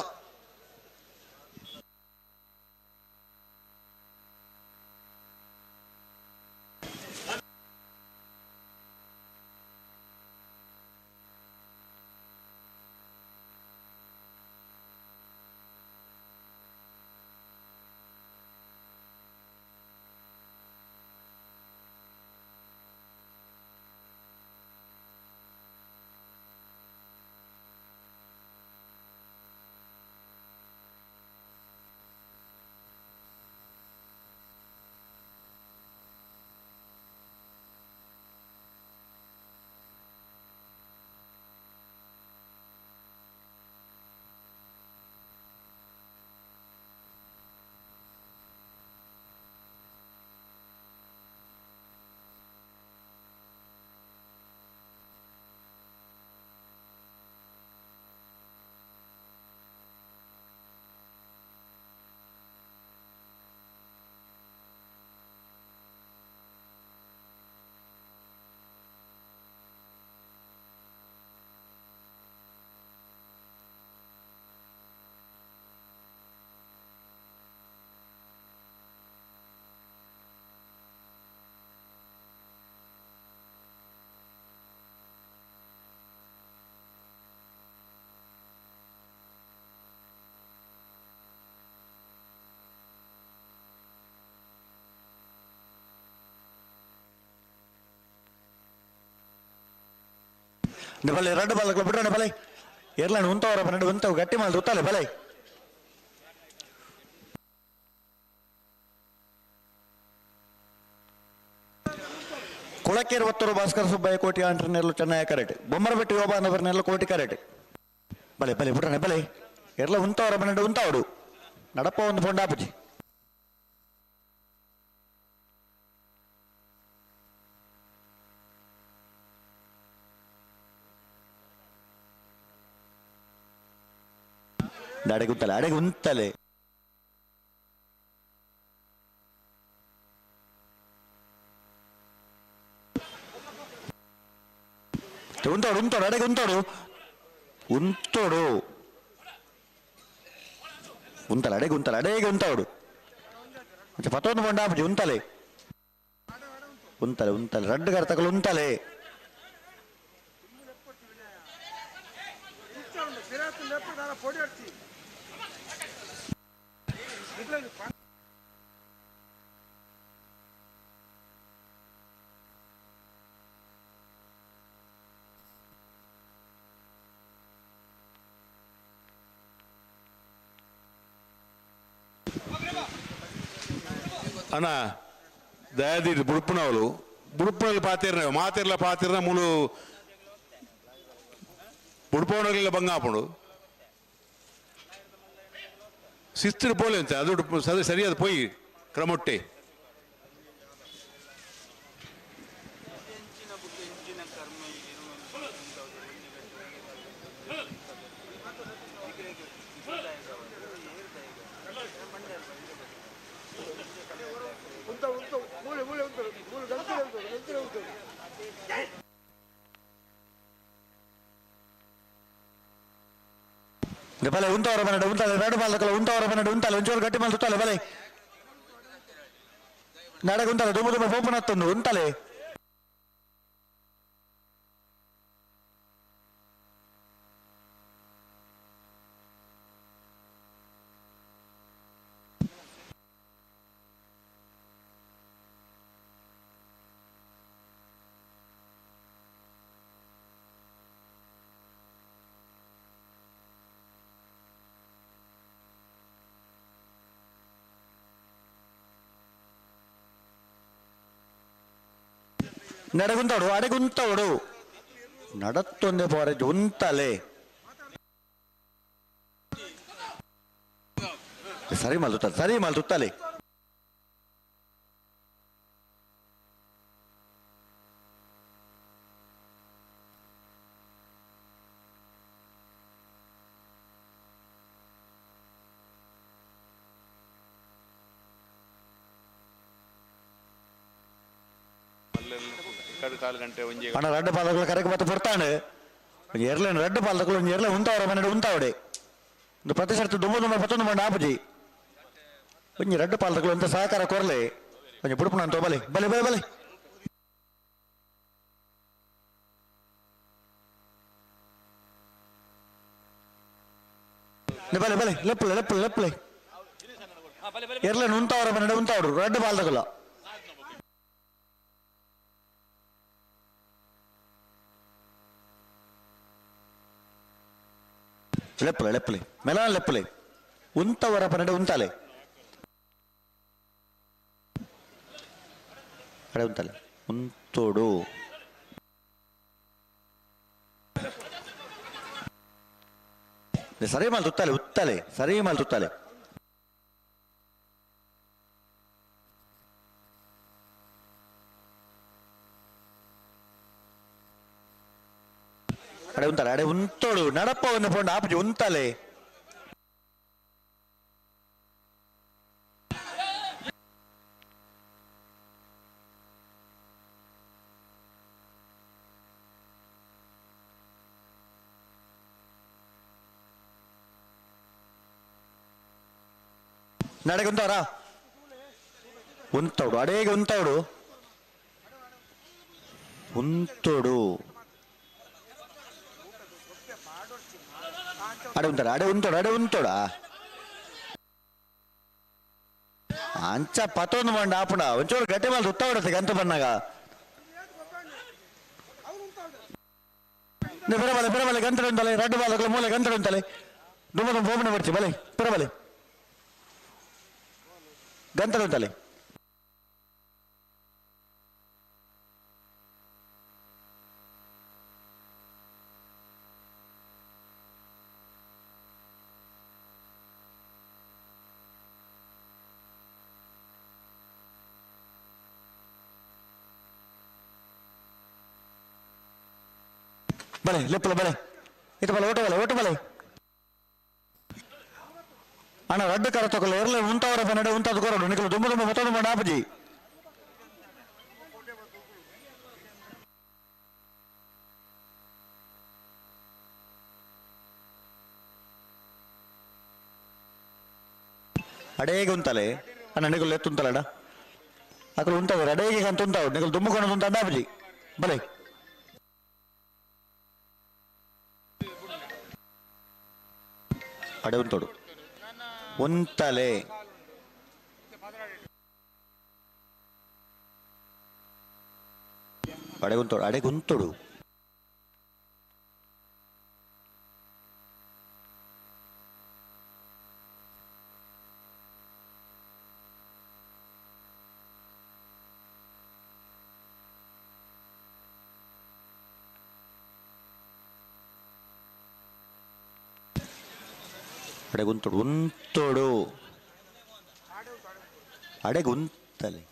ಬಲೆ ರಡ್ಡು ಬಾಲಕ್ಲ ಬಿಡ್ರಣ ಬಲೆ ಎರ್ಲಣ್ಣ ಉಂತವರ ಬನ್ನಡು ಉಂತವು ಗಟ್ಟಿ ಮಾಲ್ ತುತ್ತಾಲೆ ಬಲೆ ಕುಳಕೇರು ಒತ್ತೂರು ಭಾಸ್ಕರ ಸುಬ್ಬಯ್ಯ ಕೋಟಿ ಆಂಟ್ರನೆಲ್ಲ ಚೆನ್ನಯ್ಯ ಕರೆಟ್ ಬೊಮ್ಮರಬೆಟ್ಟಿ ಯೋಬಾನವರನ್ನೆಲ್ಲ ಕೋಟಿ ಕರೆಟ್ ಬಲೆ ಬಲೆ ಬಿಡ್ರಣ ಬಲೆ ಎರ್ಲ ಉಂತವರ ಬನ್ನಡು ಉಂತವಡು ನಡಪ ಒಂದು ಪೊಂಡಾಪುಜಿ ಅಡೆಗೆ ಉಂತಲೆ ಅಡೆಗೆ ಉಂತಲೆ ಉಂತೋಡು ಉಂತೋಡು ಅಡೆಗೆ ಉಂತೋಡು ಉಂತೋಡು ಉಂತಲೆ ಅಡೆಗೆ ಉಂತಲೆ ಅಡೆಗೆ ಉಂತೋಡು ಪತ್ತೊಂದು ಪೊಂಡಾಪುಜಿ ಉಂತಲೆ ಉಂತಲೆ ಉಂತಲೆ ರಡ್ಡು ಕರ್ತಕಲು ಉಂತಲೆ ಅಣ್ಣ ದಯದೀರ್ ಬುಡುಪುನವಳು ಬುಡುಪುನಲ್ಲಿ ಪಾತಿರ್ನ ಮಾತಿರ್ಲ ಪಾತಿರ್ನ ಮೂಲು ಬುಡುಪವನಗಳೆಲ್ಲ ಬಂಗಾಪುಂಡು ಶಿಸ್ತು ಪೋಲೆ ಅಂತ ಅದು ಸರಿಯಾದ ಪೋಯಿ ಕ್ರಮೊಟ್ಟೆ ಬಲೆ ಉಂತವರ ಬನ್ನಡ ಉಂತಾಲೆ ಎರಡು ಬಾಲಕಲ ಉಂತವರ ಬನ್ನಡ ಉಂತಾಲೆ ಒಂಚೂರು ಗಟ್ಟಿ ಮೇಲೆ ಸುತ್ತಾಲೆ ಬಲೆ ನಡಗೆ ಉಂತಾಲೆ ದುಮ್ಮ ದುಮ್ಮ ಪೋಪನ ಹತ್ತೊಂದು ಉಂತಾಲೆ ನಡಗುಂತವಡು ಅಡೆಗುಂತವಡು ನಡತ್ತೊಂದೆ ಪೋರೆಜ್ ಉಂತಲೆ ಸರಿ ಮಾಲ್ ತುತ್ತಾಲೆ ಸರಿ ಮಾಲ್ ತುತ್ತಾಲೆ ಅಣ್ಣ ರಡ್ಡು ಪಾದಗಳು ಕರೆಗೆ ಮತ್ತೆ ಬರ್ತಾನೆ ಎರಲೇನು ರಡ್ಡು ಪಾದಗಳು ಒಂದು ಎರಲೆ ಉಂತಾವ್ರ ಮನೆ ಉಂತಾವಡೆ ಒಂದು ಪ್ರತಿ ಸರ್ತಿ ದುಮ್ಮ ದುಮ್ಮ ಪತ್ತೊಂದು ಮಂಡ ಆಪುಜಿ ಒಂಜಿ ರಡ್ಡು ಪಾಲದಗಳು ಅಂತ ಸಹಕಾರ ಕೊರ್ಲೆ ಒಂಜಿ ಬುಡುಪುನ ಅಂತ ಬಲೆ ಬಲೆ ಬಲೆ ಬಲೆ ಬಲೆ ಬಲೆ ಲೆಪ್ಪಲೆ ಲೆಪ್ಪಲೆ ಲೆಪ್ಪಲೆ ಎರಲೇನು ಉಂತಾವ್ರ ಮನೆ ಉಂತಾವ್ರು ರಡ್ಡು ಪಾಲದಗಳು ಲೆಪ್ಪಲೆ ಲೆಪ್ಪಲೆ ಮೆಲಾನ್ ಲೆಪ್ಪಲೆ ಉಂತವರ ಪನ್ನಡೆ ಉಂತಾಲೆ ಅಡೆ ಉಂತಾಲೆ ಉಂತೋಡು ಸರಿ ಮಾಲ್ ತುತ್ತಾಲೆ ಉತ್ತಾಲೆ ಸರಿ ಮಾಲ್ ತುತ್ತಾಲೆ ಅಡೆ ಉಂತಾಲೆ ಅಡೆ ಉಂತೋಡು ನಡಪವನ್ನು ಪೋಂಡು ಆಪುಜಿ ಉಂತಾಲೆ ನಡೆಗೆ ಉಂತವರ ಉಂತೋಡು ಅಡೇಗೆ ಉಂತೋಡು ಉಂತೋಡು ಅಡೆ ಉಂತಾಡ ಅಡೆ ಉಂತೋಡು ಅಡೆ ಉಂತೋಡ ಅಂಚ ಪತ್ತೊಂದು ಮಂಡ ಆಪುಣ ಒಂಚೂರು ಗಟ್ಟಿ ಮೇಲೆ ಸುತ್ತ ಹೊಡತ್ತೆ ಗಂತ ಬಣ್ಣಾಗ. ಪಿರಬಲೆ ಪಿರಬಲೆ ಗಂಟೆ ಉಂಟಲೆ ರಡ್ಡು ಬಾಲಕಲು ಮೂಲೆ ಗಂಟೆ ಉಂಟಲೆ ದುಮ್ಮ ದುಮ್ಮ ಬೋಮನೆ ಬರ್ಚಿ ಬಲೆ ಪಿರಬಲೆ ಗಂಟೆ ಉಂಟಲೆ ಬಲೆ ಲೆಪ್ಪಲ ಬಲೆ ಇತ್ತು ಬಲೆ ಓಟ ಬಲೆ ಓಟ ಬಲೆ ಅಣ್ಣ ರಡ್ಡು ಕರ ತಗೊಳ್ಳ ಎರಲೆ ಉಂಟವರ ಬನ್ನಡೆ ಉಂಟಾದ ಕೊರಡು ನಿಕಲು ದುಂಬ ದುಂಬ ಮತ್ತೊಂದು ಮಾಡಾಪಜಿ ಅಡೇಗೆ ಉಂತಲೆ ಅಣ್ಣ ನಿಕಲು ಎತ್ತುಂತಲಡ ಅಕಲು ಉಂಟವರು ಅಡೇಗೆ ಅಂತ ಉಂಟಾವು ನಿಕಲು ದುಮ್ಮಕೊಂಡು ಉಂಟ ಅಣ್ಣಾಪಜಿ ಬಲೆ ಅಡೆ ಉಂಟೋಡು ಉಂತಲೆ ಅಡೆಗುಂತೋಡು ಅಡೆಗುಂತೋಡು ಅಡೆಗುಂತೋಡು ಉಂತೋಡು ಅಡೆಗುಂತಲೆ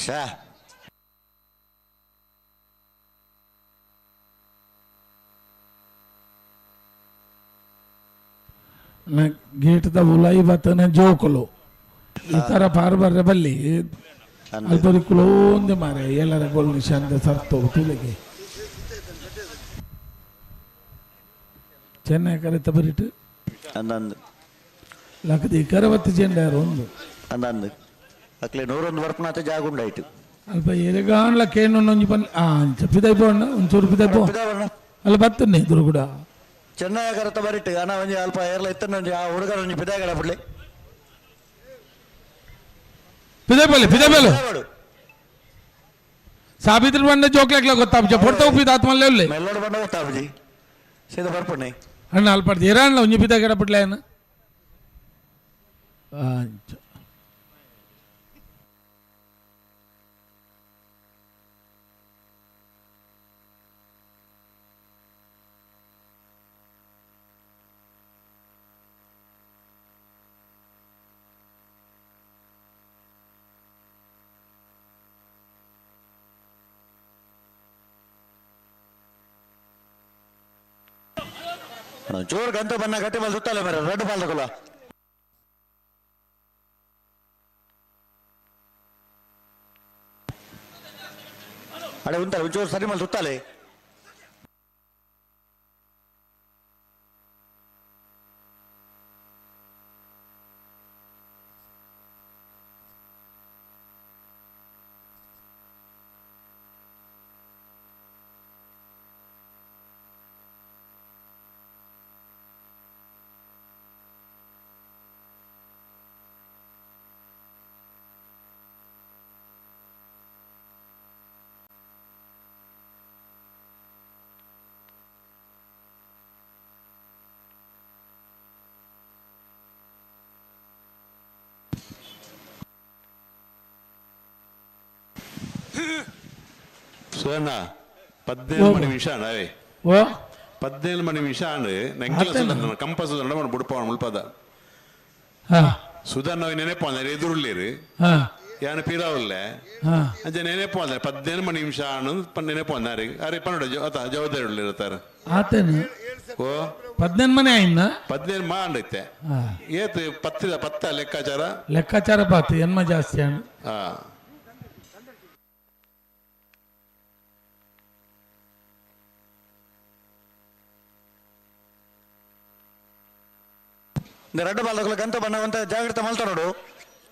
ಶಾ ಗೇಟ್ದ ಉಲಾಯಿ ಬತ್ತನ ಜೋಕುಲು ಈ ಥರ ಪಾರು ಬರ್ರೆ ಬಲ್ಲಿ ಅಲ್ಪರಿ ಕುಲೋಂದೆ ಮಾರೆ ಎಲ್ಲರ ಗೋಲ್ ನಿಶಾಂತ ಸರ್ತೋ ತುಲೆಗೆ ಚೆನ್ನೈ ಕರೆತ ಬರಿಟ್ಟು ಅಂದಂದು ಲಕ್ಕದಿ ಕರವತ್ತು ಚೆಂಡಾರು ಒಂದು ಅಂದಂದು ಅಕ್ಲೆ ನೂರೊಂದು ಬರ್ಪನಾತ ಜಾಗುಂಡಾಯ್ತು ಅಲ್ಪ ಎರೆಗಾನ್ಲ ಕೇನು ಒಂಜಿ ಪನ್ ಆ ಪಿದೈಪೋಣ ಒಂಚೂರು ಪಿದೈಪೋ ಅಲ್ಲ ಬತ್ತನೆ ಎದುರು ಕೂಡ ಚೆನ್ನೈ ಕರತ ಬರಿಟ್ಟು ಅಣ್ಣ ಒಂಜಿ ಅಲ್ಪ ಏರ್ಲ ಇತ್ತನ ಒಂಜಿ ಆ ಹುಡುಗರ ಒಂಜಿ ಪಿದಾಗಡ ಬಿಡ್ಲಿ ಪಿದೈಪಲೆ ಪಿದೈಪಲೆ ಸಾಬಿತ್ರಿ ಬಂಡ ಜೋಕ್ಲಾಕ್ಲ ಗೊತ್ತಾಪುಜ ಪೊಡ್ತ ಉಪ್ಪಿದ ಆತ್ಮಲ್ಲೇ ಮೆಲ್ಲೋಡು ಬಂಡ ಗೊತ್ತಾಪುಜಿ ಸೀದಾ ಬರ್ಪಣೆ ಅಣ್ಣ ಅಲ್ಪ ಇರಾನ್ಲ ಒಂಜಿ ಪಿದಾಗಡ ಬಿಡ್ಲೆ ಏನು ಅಂಚ ಜೋರ್ ಗಂಟೆ ಬನ್ನ ಗಟ್ಟಿ ಮೇಲೆ ಸುತ್ತಲೇ ಮರ ರೆಡ್ ಬಾಲ್ ತಗೊಲ್ಲ ಅಡೆ ಉಂಟಲ್ಲ ಒಂಚೂರು ಸರಿ ಮೇಲೆ ಸುತ್ತಾಲೆ ಸುಧಣ್ಣ 17 ನಿಮಿಷ ಅವೇ ಓ 17 ನಿಮಿಷ ನೆಂಕಲ ಸುಧಣ್ಣ ಕಂಪ ಸುಧಣ್ಣ ಬುಡಪ ಮುಲ್ಪದ ಹಾ ಸುಧಣ್ಣ ನೆನಪು ಅಂದ್ರೆ ಎದುರುಳ್ಳೇರು ಹಾ ಯಾನು ಪೀರಾವುಲ್ಲೆ ಹಾ ಅಂಚೆ ನೆನಪು ಅಂದ್ರೆ 17 ನಿಮಿಷ ನೆನಪು ಅಂದಾರೆ ಅರೆ ಪನ್ನಡ ಅತ ಜವಾಬ್ದಾರಿ ಉಳ್ಳಿರ್ತಾರೆ ಆತೇನು ಓ 18 ಮನೆ ಆಯ್ನ 17 ಮಾಡೈತೆ ಹಾ ಏತು ಪತ್ತಿದ ಪತ್ತ ಲೆಕ್ಕಾಚಾರ ಲೆಕ್ಕಾಚಾರ ಪಾತು ಎನ್ಮ ಜಾಸ್ತಿ ಅಣ್ಣ ಹಾ ರೆಡ್ ಬಾಲ್ ತಗೊಳ್ಳಿ ಗಂತ ಬಣ್ಣ ಅಂತ ಜಾಗ್ರತೆ ಮಲ್ತ ನೋಡು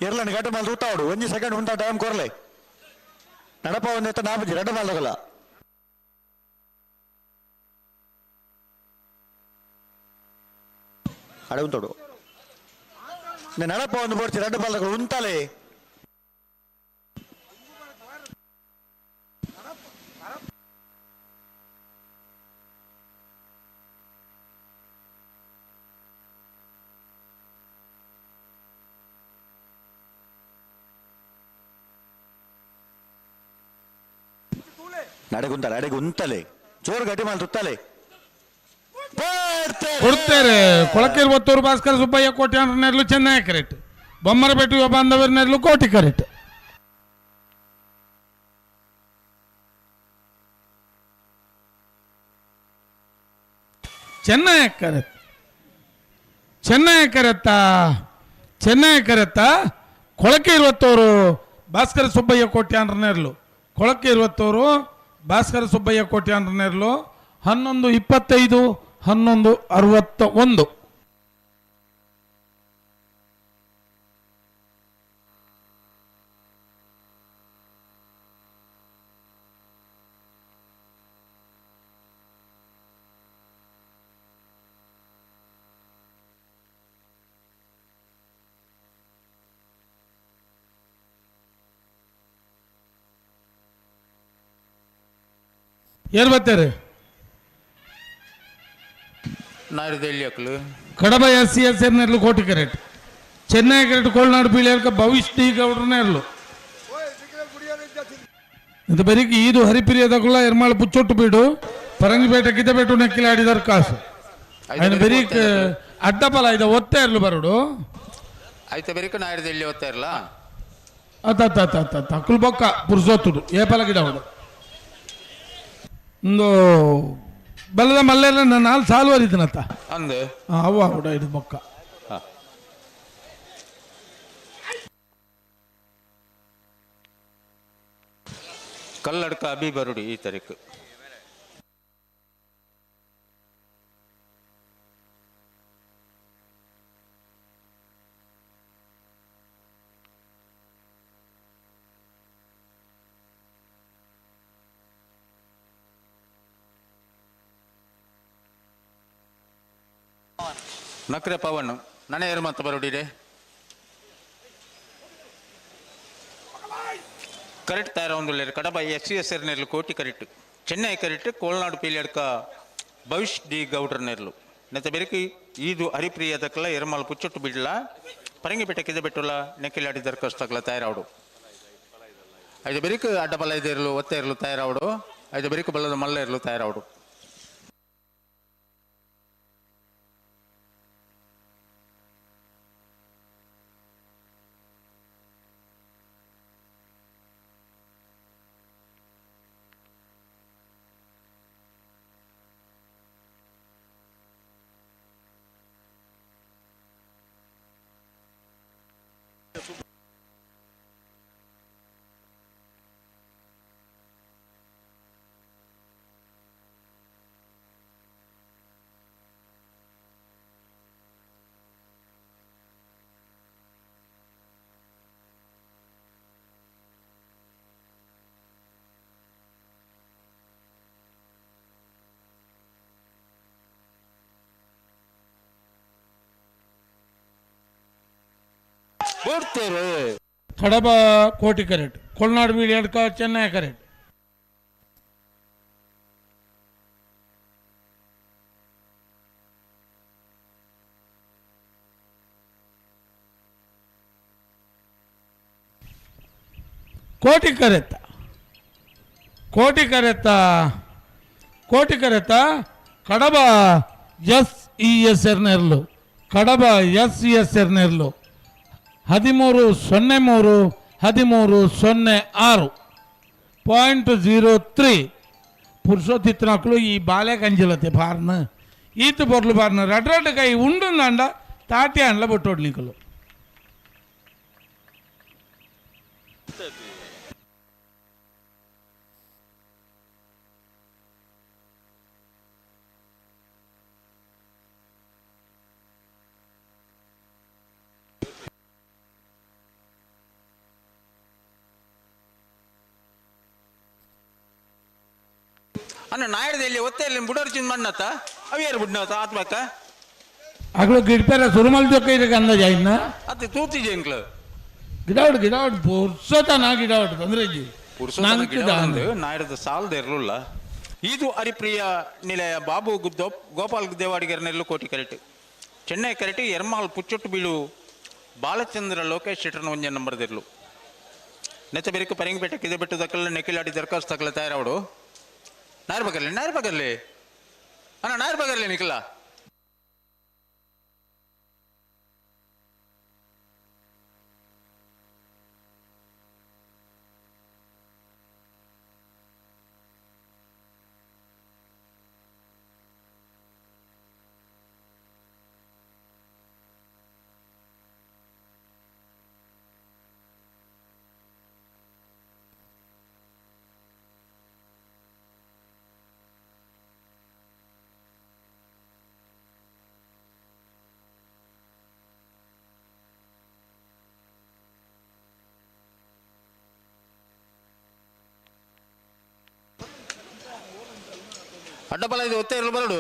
ಎರ್ಲನ್ ಗಟ್ಟಿ ಮಾಲ್ ತೂತಾವಡು ಒಂಜಿ ಸೆಕೆಂಡ್ ಉಂಟ ಟೈಮ್ ಕೊರ್ಲೆ ನಡಪ ಒಂದೆತ್ತ ನಾಪಜಿ ರೆಡ್ ಬಾಲ್ ತಗೊಲ್ಲ ಅಡೆ ಉಂತೋಡು ನಡಪ ಒಂದು ಬೋಡ್ತಿ ರಡ್ಡು ಬಾಲ್ದಗಳು ಉಂತಾಲೆ ನಡೆಗುಂತಲೆ ಅಡೆಗುಂತಲೆ ಜೋರು ಗಟ್ಟಿ ಮಾಡಿ ತುತ್ತಲೆ ಕೊಡ್ತಾರೆ ಕೊಳಕೇರು ಒತ್ತೂರು ಭಾಸ್ಕರ ಸುಬ್ಬಯ್ಯ ಕೋಟಿ ನೆರಳು ಚೆನ್ನೈ ಕರೆಕ್ಟ್ ಬೊಮ್ಮರಪೇಟೆ ಬಾಂಧವರ ನೆರಳು ಕೋಟಿ ಕರೆಕ್ಟ್ ಚೆನ್ನೈ ಕರೆಕ್ಟ್ ಚೆನ್ನೈ ಕರೆತ್ತ ಚೆನ್ನೈ ಕರೆತ್ತ ಕೊಳಕೇರು ಒತ್ತೂರು ಭಾಸ್ಕರ ಸುಬ್ಬಯ್ಯ ಕೋಟ್ಯಾನ್ರ ನೆರಳು ಕೊಳಕೇರು ಒತ್ತೂರು ಭಾಸ್ಕರ ಸುಬ್ಬಯ್ಯ ಕೋಟ್ಯಾನ್ರ ನೆರಳು 11:25 11:61. ಏನ್ ಬರ್ತಾರೆ? ಕಡಬ ಎಸ್ ಸಿ ಎಸ್ ಎರ್ನೆರ್ಲು ಕೋಟಿ ಕರೆಕ್ಟ್ ಚೆನ್ನೈ ಕರೆಕ್ಟ್ ಕೋಲ್ನಾಡು ಬೀಳಿಯರ್ಕ ಭವಿಷ್ ಡಿ ಗೌಡ್ರನೇರ್ಲು ಇಂತ ಬರೀಕ್ ಈದು ಹರಿಪಿರಿಯದಗುള്ള ಎರ್ಮಾಳು ಪುಚ್ಚೊಟ್ಟು ಬೀಡು ಪರಂಗಿಪೇಟೆ ಗಿದ್ದಪೇಟು ನೆಕ್ಕಿಲ ಆಡಿದಾರ ಕಾಸು ఆయన ಬರೀಕ್ ಅಡ್ಡಪಲ ಇದ ಒತ್ತೆ ಇರ್ಲು ಬರುಡು ಐತೆ ಬೆರಿಕ ನಾಯ್ದು ಒತ್ತೆ ಇರಲ್ಲ ಅತ್ತ ಅತ್ತ ಅತ್ತ ಅತ್ತ ಅತ್ತ ಅಕ್ಕುಲ್ ಬೊಕ್ಕ ಪುರ್ಸೊತ್ತುಡು ಏಪಲ ಗಿಡ ಉಡು ಒಂದು ಬಲದ ಮಲ್ಲೆಲ್ಲ ನಾನು ನಾಲ್ ಸಾಲು ವರಿತನತ್ತ ಅಂದು ಅವ್ವ ಉಡ ಇದು ಬೊಕ್ಕ ಕಲ್ಲಡ್ಕ ಅಭಿ ಬರುಡಿ ಈ ತಾರೀಕು ನಕ್ರೆ ಪವನ್ ನನೆ ಏರು ಮತ್ತೆ ಬರುಡಿದೆ ಕರೆಕ್ಟ್ ತಯಾರ ಒಂದು ಕಡಬ ಎಸ್ ಸಿ ಎಸ್ ಎರ್ ನೆರ್ಲು Koti correct Chennai correct Kolnadu Peeliyadka Bhavish D ಗೌಡ್ರ ನೆರ್ಲು ನೆತ್ತ ಬೆರಕಿ ಈದು ಹರಿಪ್ರಿಯ ತಕ್ಕಲ ಎರ್ಮಾಲ್ ಪುಚ್ಚೊಟ್ಟು ಬಿಡ್ಲ ಪರಂಗಿಪೇಟೆ ಕಿದೆ ಬೆಟ್ಟುಲ ನೆಕ್ಕಿಲಾಡಿ ದರ್ಕಸ್ತಕ್ಲ ತಯಾರಾವಡು ಐದು ಬೆರಿಕು ಅಡ್ಡಬಲ ಇರಲು ಒತ್ತೆ ಇರಲು ತಯಾರಾವಡು ಐದು ಬೆರಿಕು ಬಲ್ಲದ ಮಲ್ಲ ಇರಲು ತಯಾರಾವಡು ಕಡಬ ಕೋಟಿ ಕರೆಕ್ಟ್ ಕೊಲ್ನಾಡು ಬೀಳಿ ಅಡ್ಕ ಚೆನ್ನೈ ಕರೆಕ್ಟ್ ಕೋಟಿ ಕರೆತ್ತ ಕೋಟಿ ಕರೆತ್ತ ಕೋಟಿ ಕರೆತ್ತ ಕಡಬ ಎಸ್ ಇ ಎಸ್ ಎರ್ನೆರ್ಲು ಕಡಬ ಎಸ್ ಇ ಎಸ್ ಎರ್ನೆರ್ಲು 13:03 13:06 .03 ಪುರುಷೋತ್ತಿತ್ನಾಕ್ಲು ಈ ಬಾಲೆ ಕಂಜಿಲತೆ ಬಾರ್ನ ಈತ ಬೊರ್ಲು ಬಾರ್ನ ರಡ್ ರಡ್ ಕೈ ಉಂಡುಂದಾಂಡ ತಾಟಿ ಅಂಡ್ಲ ಬೊಟ್ಟೋಡ್ಲಿಕ್ಕಲು ಅಣ್ಣ ನಾಯ್ಡದಲ್ಲಿ ಒತ್ತೆ ಇಲ್ಲಿ ಬುಡೋರ್ ಚಿಂದ ಮಣ್ಣತ್ತ ಅವು ಯಾರು ಬುಡ್ನತ್ತ ಆತ್ಮಕ್ಕ ಅಗಲು ಗಿಡ್ಪೇರ ಸುರುಮಲ್ ಜೊಕ್ಕ ಇರಕ್ಕೆ ಅಂದಾಜ್ ಆಯ್ನ ಅತ್ತೆ ತೂತಿಜೆ ಎಂಕ್ಲು. ಗಿಡಾವಡ್ ಗಿಡಾವಡ್ ಪುರ್ಸೋತನ ಗಿಡಾವಡ್ ತೊಂದ್ರೆ ಇಜ್ಜಿ. ಪುರುಷೋತ್ತಮ ನಂಕ್ ಗಿಡ ದಾನೆ. ನಾಯರದ ಸಾಲದ ಇರಲಿಲ್ಲ. ಇದು ಹರಿಪ್ರಿಯ ನಿಲಯ ಬಾಬು ಗುದ್ದೋ ಗೋಪಾಲ್ ದೇವಾಡಿಗರ ನೆಲ್ಲು ಕೋಟಿ ಕರೆಟ್ ಚೆನ್ನೈ ಕರೆಟ್ ಎರ್ಮಾಲ್ ಪುಚ್ಚೊಟ್ಟು ಬೀಳು ಬಾಲಚಂದ್ರ ಲೋಕೇಶ್ ಶೆಟ್ಟರ್ನ ಒಂಜೆ ನಂಬರ್ ದಿರ್ಲು. ನೆತ್ತ ಬೆರಿಕು ಪರಿಂಗಪೇಟೆ ಕಿದೆ ಬಿಟ್ಟು ದಕ್ಕಲ್ಲ ನೆಕ್ಕಿಲಾಡಿ ದರ್ಖಾಸ್ತು ತಕ್ಕಲ ತಯಾರಾವಡು. ನಾಯರ್ ಬಗರ್ಲಿ ನಾಯರ್ ಬಗರ್ಲಿ ಅಣ್ಣ ನಾಯರ್ ಬಗರ್ಲಿ ನಿಖಲ. ಅಡ್ಡಬಲ ಇದು ಒತ್ತೆ ಇರಲು ಬರಡು.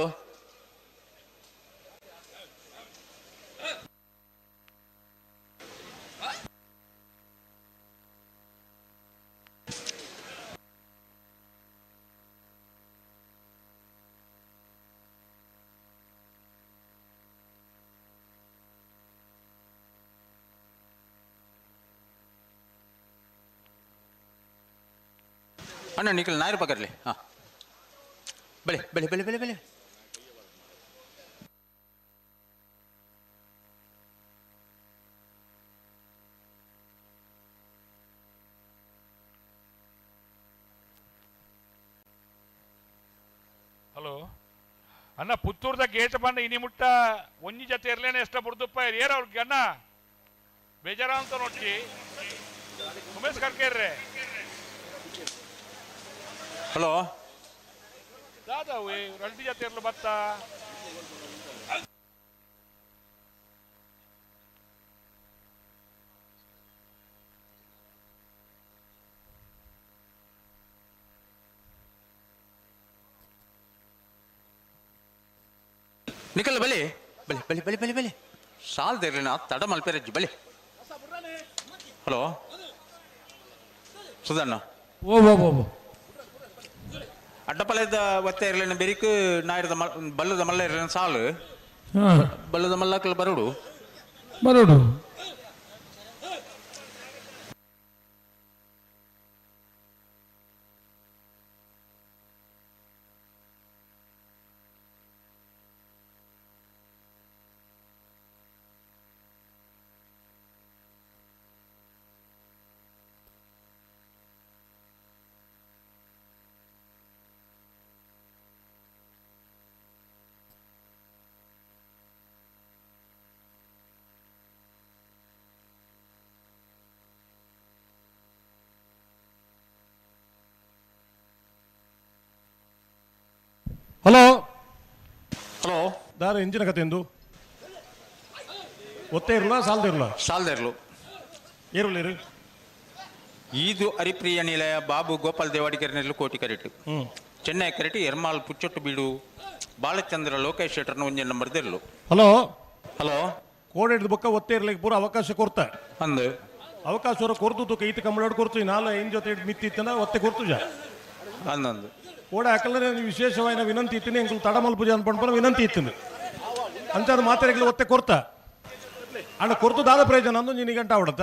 ಅಣ್ಣ ನಿಖಲ್ ನಾಯರ್ ಪಕರ್ಲಿ. ಹಾಂ ಬಳೆ ಬಳೆ ಬಳೆ ಬಳೆ ಬಳೆ. ಹಲೋ ಅಣ್ಣ, ಪುತ್ತೂರ್ದ ಗೇಟ್ ಬಂದ ಇನಿ ಮುಟ್ಟ ಒಂಜಿ ಜೊತೆ ಇರ್ಲೇನೆ ಎಷ್ಟ ಬುಡ್ದುಪ್ಪ ಏರ ಅವ್ರಿಗೆ ಅಣ್ಣ ಬೇಜಾರ ಅಂತ ನೋಡ್ತಿ ಉಮೇಶ್ ಕರ್ಕೇರ್ರೆ. ಹಲೋ ದಾದಾ ರಡ್ಡಿ ಜೊತೆ ಇರ್ಲು ಬತ್ತ. ನಿಖಲ್ ಬಲಿ ಬಲಿ ಬಲಿ ಬಲಿ ಬಲಿ ಬಲಿ ಸಾಲದಿರಲಿ ನಾ ತಡ ಮಲ್ಪೆರಜ್ಜಿ ಬಲಿ. ಹಲೋ ಸುಧಣ್ಣ. ಓ ಓ ಓ ಅಡ್ಡಪಲದ ಒತ್ತೆ ಇರಲಿನ ಬೆರಿಕು ನಾಯರದ ಬಲ್ಲದ ಮಲ್ಲ ಇರಲಿನ ಸಾಲು ಬಲ್ಲದ ಮಲ್ಲಕಲ್ ಬರೋಡು ಬರೋಡು. ಹಲೋ ಹಲೋ ದಾರ ಇಂಜಿನ ಕತೆ ಎಂದು ಒತ್ತೆ ಇರಲ್ಲ ಸಾಲದ ಇರಲ್ಲ ಸಾಲದ ಇರಲು ಏರುಲ್ಲ ಇರು. ಈದು ಹರಿಪ್ರಿಯ ನಿಲಯ ಬಾಬು ಗೋಪಾಲ್ ದೇವಾಡಿಗರ ನೆಲ್ಲು ಕೋಟಿ ಕರೆಟ್ ಚೆನ್ನೈ ಕರೆಟ್ ಎರ್ಮಾಲ್ ಪುಚ್ಚೊಟ್ಟು ಬೀಡು ಬಾಲಚಂದ್ರ ಲೋಕೇಶ್ ಶೆಟ್ಟರ್ನ ಒಂಜೆ ನಂಬರ್ ದಿರ್ಲು. ಹಲೋ ಹಲೋ ಕೋಡ್ ಹಿಡಿದ ಬೊಕ್ಕ ಒತ್ತೆ ಇರ್ಲಿಕ್ಕೆ ಪೂರ ಅವಕಾಶ ಕೊರ್ತ ಅಂದು ಅವಕಾಶ ಕೊರ್ದು ತೂಕ ಈತ ಕಂಬಳಾಡ್ ಕೊರ್ತು ನಾಲ್ ಐನ್ ಜೊತೆ ಹಿಡ್ದು ಮಿತ್ತಿತ್ತನ ಒತ್ತೆ ಕೊರ್ತು ಜಾ ಅಂದಂದು ಕೋಡೆ ಹಾಕಲ್ರೆ ವಿಶೇಷವಾದ ವಿನಂತಿ ಇತ್ತೀನಿ ಎಂಕುಲು ತಡಮಲ್ ಪೂಜೆ ಅನ್ಪಂಡ್ಪನ ವಿನಂತಿ ಇತ್ತಿನ ಅಂಚಾದ ಮಾತೆರೆಗ್ಲು ಒತ್ತೆ ಕೊರ್ತ ಅಣ್ಣ ಕೊರ್ತು ದಾದ ಪ್ರಯೋಜನ ಅಂದು ನೀನು ಗಂಟ ಅವಡತ್ತ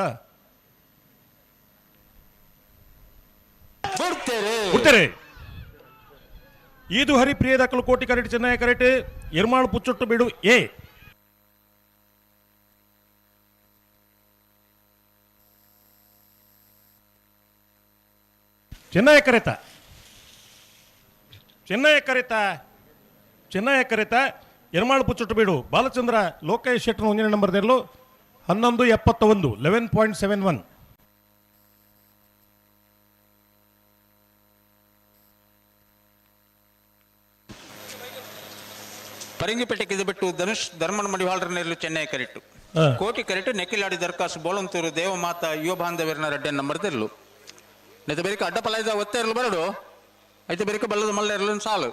ಬಿಡ್ತೇರೆ. ಈದು ಹರಿ ಪ್ರಿಯದಕ್ಕಲು ಕೋಟಿ ಕರೆಟ್ ಚೆನ್ನೈ ಕರೆಟ್ ಎರ್ಮಾಳು ಪುಚ್ಚೊಟ್ಟು ಬಿಡು ಎ ಚೆನ್ನೈ ಕರೆತ ಚೆನ್ನೈ ಕರೆತ ಚೆನ್ನೈ ಕರೆತ ಎರ್ಮಾಳು ಪುಚ್ಚೊಟ್ಟು ಬೀಡು ಬಾಲಚಂದ್ರ ಲೋಕೇಶ್ ಶೆಟ್ಟರ್ ಒಂದನೇ ನಂಬರ್ ದೇರ್ಲು 11.71 11.71. ಪರಂಗಿಪೇಟೆ ಬಿಟ್ಟು ಧನುಷ್ ಧರ್ಮನ ಮಡಿವಾಳರ ನೆರಳು ಚೆನ್ನೈ ಕರೆಟ್ಟು ಕೋಟಿ ಕರೆಟ್ಟು ನೆಕ್ಕಿಲಾಡಿ ದರ್ಖಾಸ್ ಬೋಳಂತೂರು ದೇವಮಾತಾ ಯುವ ಬಾಂಧವ್ಯರನ ರಡ್ಡೆ ನಂಬರ್ ತೆರಲು ನೆತ್ತ ಬೆರಿಕ ಅಡ್ಡಪಲ ಒತ್ತೆ ಇರಲು ಬರಡು ಐತೆ ಬೆರಿಕ ಬಲ್ಲದ ಮಲ್ಲ ಇರಲು ಸಾಲು.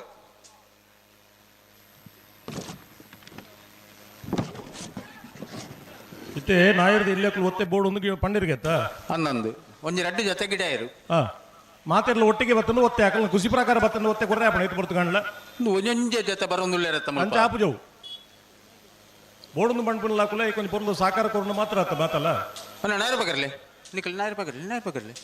ಇತ್ತೆ ನಾಯರ್ದ ಇಲ್ಲಕ್ಕಲು ಒತ್ತೆ ಬೋರ್ಡ್ ಒಂದು ಪಂಡಿರ್ಗೆತ್ತ ಹನ್ನೊಂದು ಒಂಜಿ ರಡ್ಡು ಜೊತೆ ಗಿಡ ಇರು. ಹಾ ಮಾತೆರ್ಲ ಒಟ್ಟಿಗೆ ಬತ್ತಂದು ಒತ್ತೆ ಹಾಕಲ್ಲ, ಖುಷಿ ಪ್ರಕಾರ ಬತ್ತಂದು ಒತ್ತೆ ಕೊರ್ರೆ ಆಪಣ ಇತ್ತು ಬರ್ತುಗಂಡ್ಲ. ಒಂಜೊಂಜೆ ಜೊತೆ ಬರೋಂದುಲ್ಲೇರತ್ತ. ಅಂಚ ಆಪುಜವು ಬೋರ್ಡ್ ಬಂಡ್ಪುಲ್ಲ ಹಾಕುಲ కొంచెం ಪೊರ್ಲು ಸಾಕಾರ ಕೊರ್ನು ಮಾತ್ರ ಆತ ಮಾತಲ್ಲ. ಅಣ್ಣ ನಾಯರ್ ಬಗರ್ಲೆ ನಿಕಲ್ ನಾಯರ್ ಬಗರ್ಲೆ ನಾಯರ್ ಬಗರ್ಲೆ.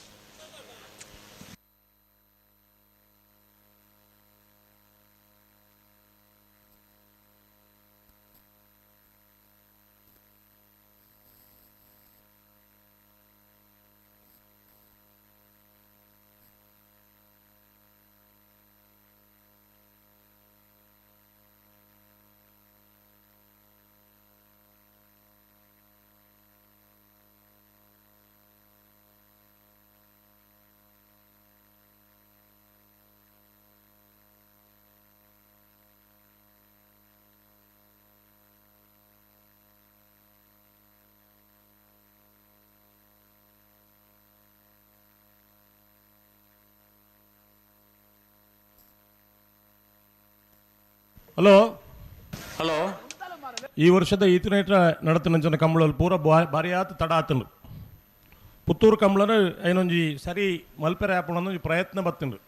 ಹಲೋ ಹಲೋ ಈ ವರ್ಷದ ಈತನೇಟ ನಡತಿನಂಚಿನ ಕಂಬಳಲ್ಲಿ ಪೂರ ಭಾರಿ ಆತ ತಡ ಆತನು. ಪುತ್ತೂರು ಕಂಬಳನ ಐನೊಂಜಿ ಸರಿ ಮಲ್ಪೆರೆ ಆಪಣ ಪ್ರಯತ್ನ ಬತ್ತಿನ್ರು.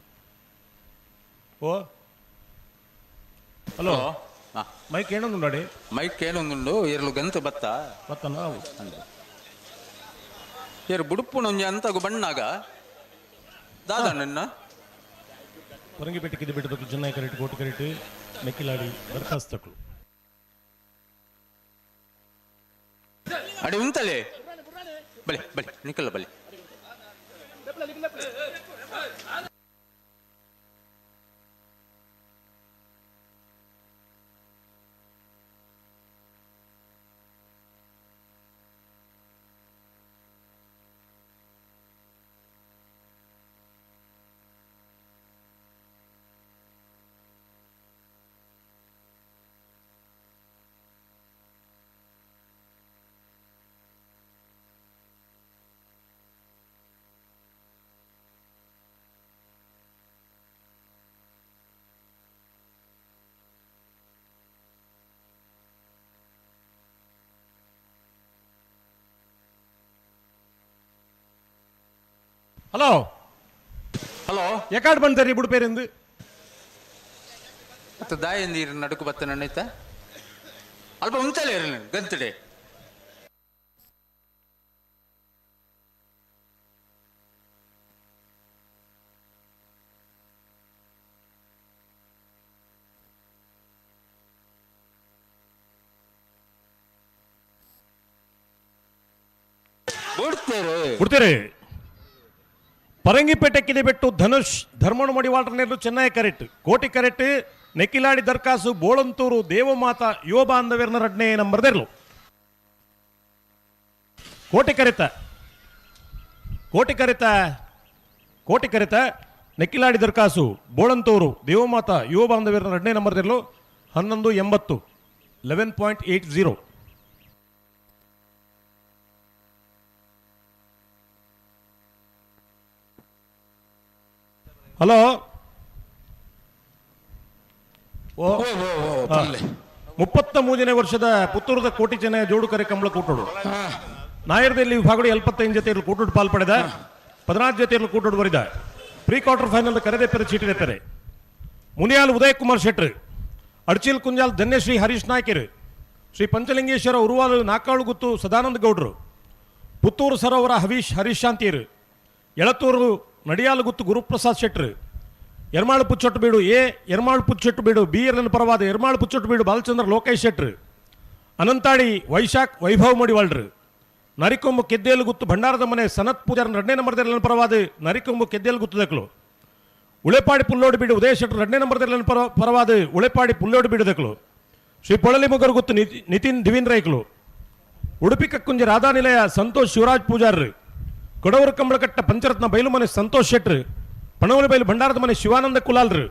ಓ ಹಲೋ ಮೈಕ್ ಏನೊಂದು ಮೈಕ್ ಏನೊಂದುಂಡು ಏರ್ಲು ಗಂತು ಬತ್ತ ಬತ್ತನ ಏರು ಬುಡುಪುನೊಂಜಿ ಅಂತಗು ಬಣ್ಣಾಗ ದಾದ ನನ್ನ ಪರಂಗಿಪೇಟೆ ಕಿದ್ದು ಬಿಟ್ಟದಕ್ಕೂ ಚೆನ್ನೈ ಕರೆಟ್ ಕೋಟೆ ಕರೆಟ್ ಮೆಕ್ಕಿಲಾಡಿ ದರ್ಖಾಸ್ತಕ್ಳು ಅಡಿ ಉಂತಲೆ ಬಲೆ ಬಲೆ ನಿಕಲ್ಲ ಬಲೆ. ಹಲೋ ಹಲೋ ಎಕಾಡ್ ಬಂತರಿ ಬುಡುಪೇರಿಂದು ಮತ್ತು ದಾಯ ನೀರು ನಡುಕು ಬತ್ತ ನನ್ನೈತ ಅಲ್ಪ ಉಂತಲೇ ಇರಲಿ ಗಂತಡೆ. ಬಿಡ್ತೇರೆ ಬಿಡ್ತೀರಿ. ಪರಂಗಿಪೇಟೆ ಕಿದೆಬೆಟ್ಟು ಧನುಷ್ ಧರ್ಮಣ ಮಡಿವಾಳರ ನೇರ್ಲು ಚೆನ್ನೈ ಕರೆಕ್ಟ್ ಕೋಟಿ ಕರೆಕ್ಟ್ ನೆಕ್ಕಿಲಾಡಿ ದರ್ಕಾಸು ಬೋಳಂತೂರು ದೇವಮಾತ ಯುವ ಬಾಂಧವ್ಯರ್ನ ರಡ್ನೇ ನಂಬರ್ದೆರ್ಲು ಕೋಟಿ ಕರೆತ ಕೋಟಿ ಕರೆತ ಕೋಟಿ ಕರೆತ ನೆಕ್ಕಿಲಾಡಿ ದರ್ಕಾಸು ಬೋಳಂತೂರು ದೇವಮಾತ ಯುವ ಬಾಂಧವ್ಯರ್ನ ರಡ್ನೇ ನಂಬರ್ದೆರ್ಲು 11.80 11.80. ಹಲೋ ಓ 33ನೇ ವರ್ಷದ ಪುತ್ತೂರದ ಕೋಟಿ ಚೆನ್ನಯ ಜೋಡುಕರೆ ಕಂಬಳ ಕೂಟೋಡು ನಾಯರ್ದಲ್ಲಿ ವಿಭಾಗಗಳು 75 ಜೊತೆಯಲ್ಲಿ ಕೂಟೋಡು ಪಾಲ್ ಪಡೆದ 14 ಜೊತೆಯಲ್ಲಿ ಕೂಟೋಡು ಬರಿದ pre quarter final ಕರೆದೆ ಪೆರೆ ಚೀಟಿದೆ ಪೆರೆ Muniyal Uday Kumar ಶೆಟ್ರ್ ಅಡ್ಚಿಲ್ ಕುಂಜಾಲ್ ಧನ್ಯಶ್ರೀ ಹರೀಶ್ ನಾಯ್ಕರು ಶ್ರೀ ಪಂಚಲಿಂಗೇಶ್ವರ ಉರುವಾಲು ನಾಕಾಳು ಗುತ್ತು ಸದಾನಂದ ಗೌಡ್ರು ಪುತ್ತೂರು ಸರೋವರ ಹವೀಶ್ ಹರೀಶ್ ಶಾಂತಿಯರು ಎಳತೂರು ನಡಿಯಾಲುಗುತ್ತು ಗುರುಪ್ರಸಾದ್ ಶೆಟ್ರು ಎರ್ಮಾಳು ಪುಚ್ಚೊಟ್ಟು ಬೀಡು ಎ ಎರ್ಮಾಳು ಪುಚ್ಚೊಟ್ಟು ಬೀಡು ಬಿ ಎರ್ಲನ್ ಪರವಾದ ಎರ್ಮಾಳು ಪುಚ್ಚೊಟ್ಟು ಬೀಡು ಬಾಲಚಂದ್ರ ಲೋಕೇಶ್ ಶೆಟ್ರು ಅನಂತಾಡಿ ವೈಶಾಖ್ ವೈಭವ್ ಮಡಿವಾಳ್ರು ನರಿಕೊಂಬು ಕೆದ್ದೇಲುಗುತ್ತು ಭಂಡಾರದ ಮನೆ ಸನತ್ ಪೂಜಾರ್ ಎರಡನೇ ನಂಬರ್ದೆರ್ಲನ್ ಪರವಾದ ನರಿಕೊಂಬು ಕೆದ್ದೇಲುಗುತ್ತು ದಕ್ಕಲು ಉಳೆಪಾಡಿ ಪುಲ್ಲೋಡು ಬೀಡು ಉದಯ ಶೆಟ್ರು ಎರಡನೇ ನಂಬರ್ದೆರ್ಲನ್ ಪರವಾದ ಉಳೆಪಾಡಿ ಪುಲ್ಲೋಡು ಬೀಡು ದಕ್ಕಲು ಶ್ರೀ ಪೊಳಲಿ ಮೊಗರುಗುತ್ತು ನಿತಿನ್ ದಿವಿನ್ ರೈಕ್ಲು ಉಡುಪಿ ಕಕ್ಕುಂಜಿ ರಾಧಾನಿಲಯ ಸಂತೋಷ್ ಶಿವರಾಜ್ ಪೂಜಾರ್ರು ಕೊಡವರು ಕಂಬಳಕಟ್ಟ ಪಂಚರತ್ನ ಬೈಲುಮನೆ ಸಂತೋಷ್ ಶೆಟ್ರು ಪಣವಲಿ ಬೈಲು ಭಂಡಾರದ ಮನೆ Shivananda ಕುಲಾಲ್ರು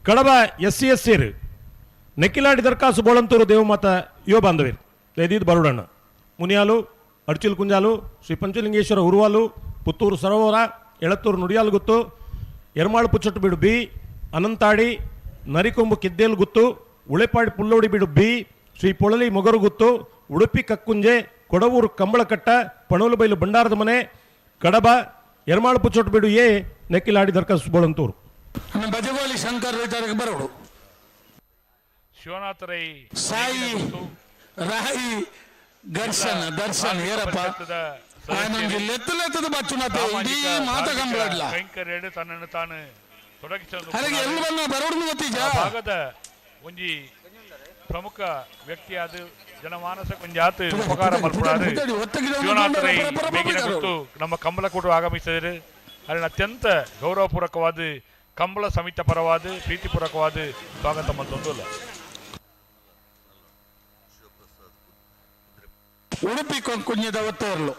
Kadaba S C S ಸಿರು Nekkilady ದರ್ಕಾಸು Bolantur ದೇವಮಾತ ಯುವ ಬಾಂಧವೀರ್ ದಯದೀದ್ ಬರುಡಣ್ಣ ಮುನಿಯಾಲು ಅಡ್ಚಿಲ್ ಕುಂಜಾಲು ಶ್ರೀ ಪಂಚಲಿಂಗೇಶ್ವರ ಉರುವಾಲು ಪುತ್ತೂರು ಸರೋವರ ಎಳತ್ತೂರು ನುಡಿಯಾಲುಗುತ್ತು ಎರ್ಮಾಳು ಪುಚ್ಚೊಟ್ಟು ಬೀಡು ಬಿ ಅನಂತಾಡಿ ನರಿಕೊಂಬು ಕಿದ್ದೇಲುಗುತ್ತು ಉಳೆಪಾಡಿ ಪುಲ್ಲೋಡಿ ಬೀಡು ಬಿ ಶ್ರೀ ಪೊಳಲಿ ಮೊಗರುಗುತ್ತು ಉಡುಪಿ ಕಕ್ಕುಂಜೆ ಕೊಡವೂರು ಕಂಬಳಕಟ್ಟ ಪಣೋಲುಬೈಲು ಭಂಡಾರದ ಮನೆ ಕಡಬ ಎರ್ಮಾಳು ಪುಚ್ಚೊಟ್ಟು ಎ ನೆಕ್ಕಿಲಾಡಿ ದರ್ಕಸ್ ಬೋಳಂತೂರು. ಬಜಗೋಲಿ ಶಂಕರ್ ರೈತರಿಗೆ ಬರೋಡು. ಶಿವನಾಥ ರೈ ಸಾಯಿ ರಾಯಿ ದರ್ಶನ್ ದರ್ಶನ್ ಏರಪ್ಪ ನಮ್ಗೆ ಲೆತ್ತು ಲೆತ್ತದ ಬಚ್ಚುನತೆ ಇಡೀ ಮಾತ ಕಂಬಳಡ್ಲ ಕೈಂಕರ್ಯಡು ತನ್ನನ್ನು ತಾನು ತೊಡಗಿಸಿಕೊಂಡು ಅರೆಗೆ ಎಲ್ಲಿ ಬಂದ ಬರೋಡು ಗೊತ್ತೀಜ ಭಾಗದ ಒಂಜಿ ಪ್ರಮುಖ ವ್ಯಕ್ತಿಯಾದ ಜನಮಾನಸ ಕೊಂಜಾತ ಉಪಕಾರ ಮಲ್ಪುಡಾರು ಶಿವನಾಥ ರೈ ಬೇಗಿನ ಗುತ್ತು ನಮ್ಮ ಕಂಬಳಕೂಟ ಆಗಮಿಸಿದರು. ಅದನ್ನು ಅತ್ಯಂತ ಗೌರವಪೂರ್ವಕವಾದ ಕಂಬಳ ಸಮಿತಿ ಪರವಾದ ಪ್ರೀತಿಪೂರ್ವಕವಾದ ಸ್ವಾಗತ ಮತ್ತೊಂದು. ಉಡುಪಿ ಕುಂಜದ ಒತ್ತೇರ್ಲು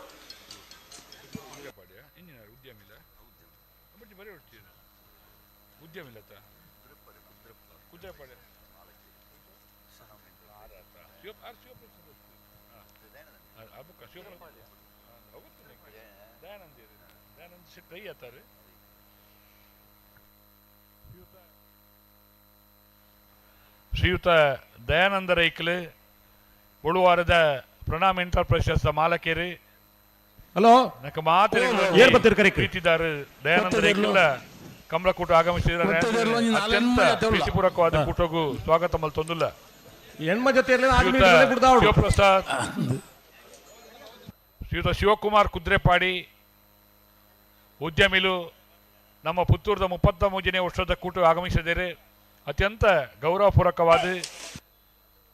ಶ್ರೀಯುತ ದಯಾನಂದ ರೈಕ್ಲು ಬುಳುವಾರದ ಪ್ರಣಾಮ್ ಎಂಟರ್ಪ್ರೈಸಸ್ ಮಾಲಕೇರಿ. ಹಲೋ ಪ್ರೀತಿದಾರ ದಯಾನಂದ ರೈಕ್ಲ ಕಮಲಕೂಟ ಆಗಮಿಸಿದರೆ ಅತ್ಯಂತ ಪ್ರೀತಿಪೂರ್ವಕವಾದ ಕೂಟಗೂ ಸ್ವಾಗತ ಮಲ್ತೊಂದುಲ್ಲ. ಹೆಣ್ಮ ಜೊತೆ ಶಿವಪ್ರಸಾದ್ ಶ್ರೀಯುತ ಶಿವಕುಮಾರ್ ಕುದ್ರೆಪಾಡಿ ಉದ್ಯಮಿಲು ನಮ್ಮ ಪುತ್ತೂರದ 33ನೇ ವರ್ಷದ ಕೂಟ ಆಗಮಿಸಿದರೆ ಅತ್ಯಂತ ಗೌರವಪೂರ್ವಕವಾದ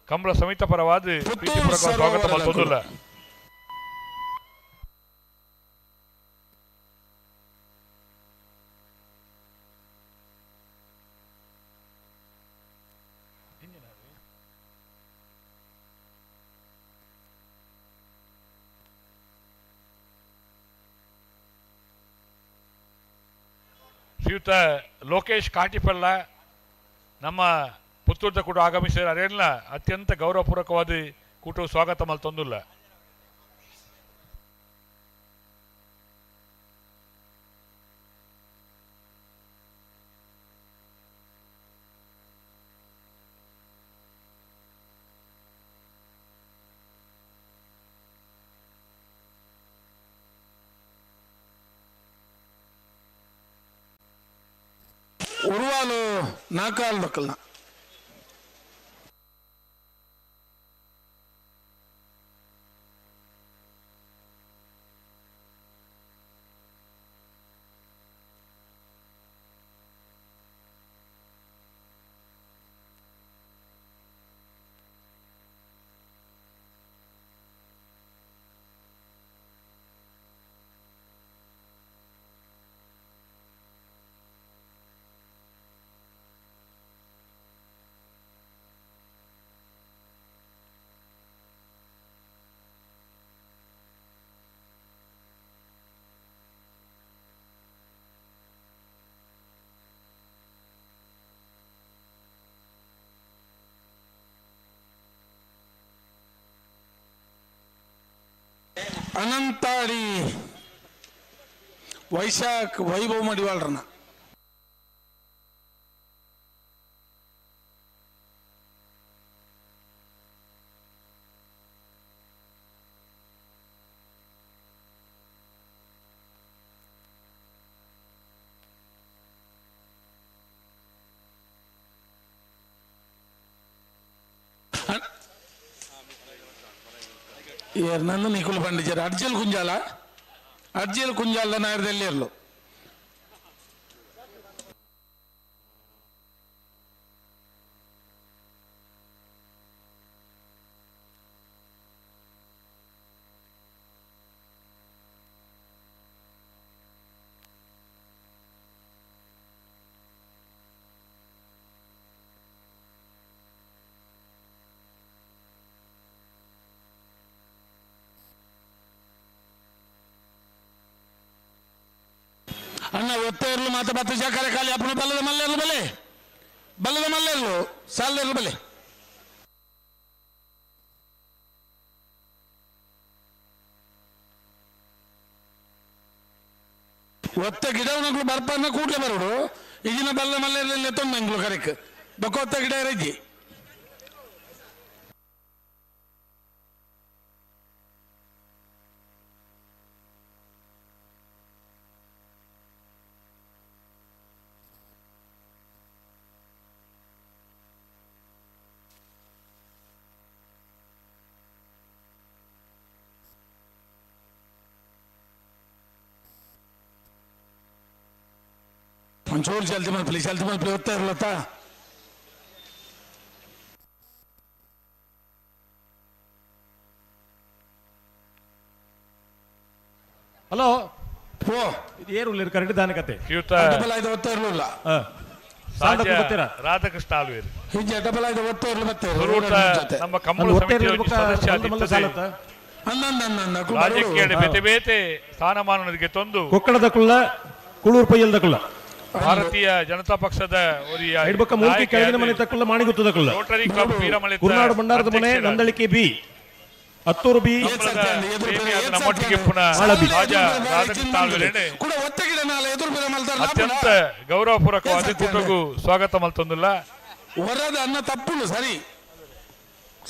ಕಂಬಳ ಸಮಿತ ಪರವಾದ ಪ್ರೀತಿಪೂರ್ವಕ ಸ್ವಾಗತ ಮಲ್ತೊಂದುಲ್ಲ. ಶ್ರೀಯುತ ಲೋಕೇಶ್ ಕಾಟಿಪಳ್ಳ ನಮ್ಮ ಪುತ್ತೂರ್ದ ಕೂಡ ಆಗಮಿಸಿದ ಅರೆಲ್ಲ ಅತ್ಯಂತ ಗೌರವಪೂರ್ವಕವಾದ ಕೂಟ ಸ್ವಾಗತ ಮಲ್ತೊಂದುಲ್ಲ. ಉರುವಾಲು ನಾಕಾಲ್ ದಕ್ಕಲ್ನ ಅನಂತಾಡಿ ವೈಶಾಖ್ ವೈಭವ್ ಮಡಿವಾಳ್ರನ್ನ ನಂದು ನಿಖುಲ್ ಪಂಡಿಚೇರಿ ಅರ್ಜಿಲ್ ಕುಂಜಾಲ ಅರ್ಜಿಲ್ ಕುಂಜಾಲ ನಾಯರದಲ್ಲಿ ಇರಲು. ಅಣ್ಣ ಒತ್ತೆ ಇರಲು ಮಾತ ಬತ್ತು ಜಾಕರೆ ಖಾಲಿ ಅಪ್ಪನ ಬಲ್ಲದ ಮಲ್ಲೆರ್ಲು ಬಲೆ ಬಲ್ಲದ ಮಲ್ಲೆರ್ಲು ಸಾಲದೆರ್ಲು ಬಲೆ ಒತ್ತ ಗಿಡವನಗಳು ಬರ್ಪನ್ನ ಕೂಡ್ಲೆ ಬರೋಡು ಈಗಿನ ಬಲ್ಲ ಮಲ್ಲೆರ್ಲಿ ತೊಂದಂಗ್ಲು ಕರೆಕ್ ಬೊಕ್ಕ ಒತ್ತ ಗಿಡ ರಜ್ಜಿ. ಒಂಚೂರು ಜಲ್ದಿ ಮಲ್ಪಲಿ ಜಲ್ದಿ ಮಲ್ಪಲಿ ಓದ್ತಾ ಇರಲತ್ತಾ. ಹಲೋ ಓ ಇದು ಏರು ಕರೆಕ್ಟ್ ದಾನ ಕತೆ ಓದ್ತಾ ಇರಲಿಲ್ಲ. ರಾಧಾಕೃಷ್ಣ ಆಲ್ವೇರು ನಮ್ಮ ಕಂಬಳ ಸಮಿತಿಯ ಸದಸ್ಯ ರಾಜಕೀಯ ಬೇತೆ ಬೇತೆ ಸ್ಥಾನಮಾನರಿಗೆ ತಂದು ಕೊಕ್ಕಡದ ಕುಳ್ಳ ಕುಳೂರು ಪೈಯಲ್ದ ಕುಳ್ಳ ಭಾರತೀಯ ಜನತಾ ಪಕ್ಷದ ಕೆಳಗಿನ ಮನೆ ತಕ್ಕುಳ್ಳ ಮಾಣಿಗುತ್ತದ ಕುಳ್ಳ ರೋಟರಿ ಕ್ಲಬ್ ವೀರಮಲೆ ಕುರ್ನಾಡು ಭಂಡಾರದ ಮನೆ ನಂದಳಿಕೆ ಬಿ ಹತ್ತೂರು ಬಿ ನಮ್ಮೊಟ್ಟಿಗೆ ಪುನಃ ಅತ್ಯಂತ ಗೌರವಪೂರ್ವಕವಾದ ಕೂಟಗೂ ಸ್ವಾಗತ ಮಲ್ತೊಂದಿಲ್ಲ. ಹೊರದ ಅನ್ನ ತಪ್ಪುನು ಸರಿ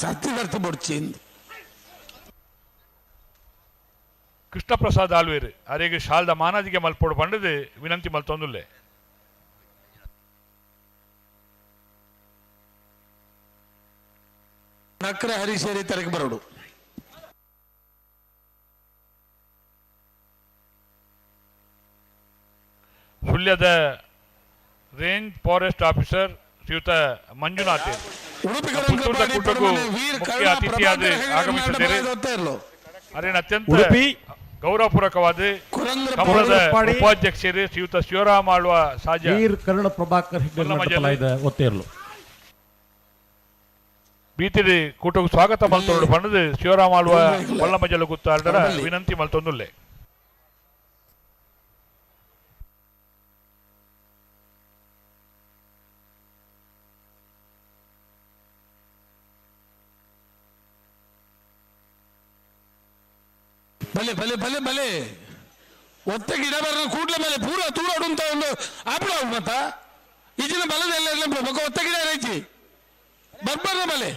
ಸತ್ಯ ಬರ್ತಿ ಬೊಡ್ಚಿ. ಕೃಷ್ಣಪ್ರಸಾದ್ ಆಲ್ವೇರು ಅರೆಗೆ ಶಾಲ್ದ ಮಾನಾದಿಗೆ ಮಲ್ಪೋಡು ಪಂಡದು ವಿನಂತಿ ಮಲ್ತೊಂದುಲ್ಲೆ. ನಕ್ರ ಹರಿಶೇರಿ ತರಗೆ ಬರೋಡು. ಸುಳ್ಯದ ರೇಂಜ್ ಫಾರೆಸ್ಟ್ ಆಫೀಸರ್ ಶ್ರೀಯುತ ಮಂಜುನಾಥ್ ಪುತ್ತೂರದ ಕೂಟಕ್ಕೂ ಮುಖ್ಯ ಅತಿಥಿಯಾದ ಆಗಮಿಸಿದ್ದಾರೆ. ಅರೇನ ಅತ್ಯಂತ ಗೌರವಪೂರ್ವಕವಾದ ಕಮಲದ ಉಪಾಧ್ಯಕ್ಷರು ಶ್ರೀಯುತ ಶಿವರಾಮ ಆಳ್ವ ಸಾಜ ವೀರ್ ಕರ್ಣ ಪ್ರಭಾಕರ್ ಹೆಗ್ಡೆ ಒತ್ತೇರ್ಲು ಬೀತಿರಿ ಕೂಟಕ್ಕೂ ಸ್ವಾಗತ ಮಲ್ತೊಂಡು ಪಂಡದು ಶಿವರಾಮ ಆಳ್ವ ಬಲ್ಲಮಜಲು ಗುತ್ತಾರ್ಡರ ವಿನಂತಿ ಮಲ್ತೊಂದುಲ್ಲೆ. ಬಲೆ ಬಲೆ ಬಲೆ ಬಲೆ ಒತ್ತ ಗಿಡ ಬರ ಕೂಡ್ಲೆ ಬಲೆ ಪೂರ ತೂರ ಉಂತ ಒಂದು ಆಪಡ ಮತ್ತ ಈಜಿನ ಬಲದೆಲ್ಲ ಇಲ್ಲ ಬೊಕ್ಕ ಒತ್ತ ಗಿಡ ರೈಚಿ ಬರ್ಬರ್ನ ಬಲೆ.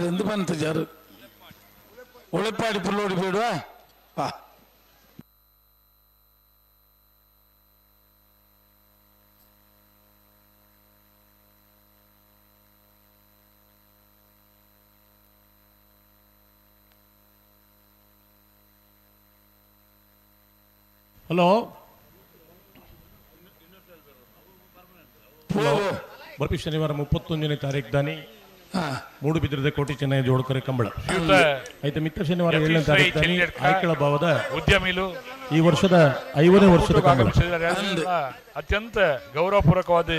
ಎಂದು ಬಂತು ಜಾರು ಉಳೆಪಾಡಿ ಪುಲ್ಲೋಡಿ ಬೇಡುವ ಬಾ. ಹಲೋ ಬರ್ಪಿ ಶನಿವಾರ 31ನೇ ತಾರೀಕು ದಾನಿ ಮೂಡುಬಿದ್ರದ ಕೋಟಿ ಚೆನ್ನೈ ಜೋಡ್ಕರೆ ಕಂಬಳ ಆಯ್ತು. ಮಿತ್ರ ಶನಿವಾರ 7ನೇ ತಾರೀಕು ದಾನಿ ಆಯ್ಕಳ ಭಾವದ ಉದ್ಯಮಿಲು ಈ ವರ್ಷದ 50ನೇ ವರ್ಷದ ಕಂಬಳ ಅತ್ಯಂತ ಗೌರವಪೂರ್ವಕವಾದ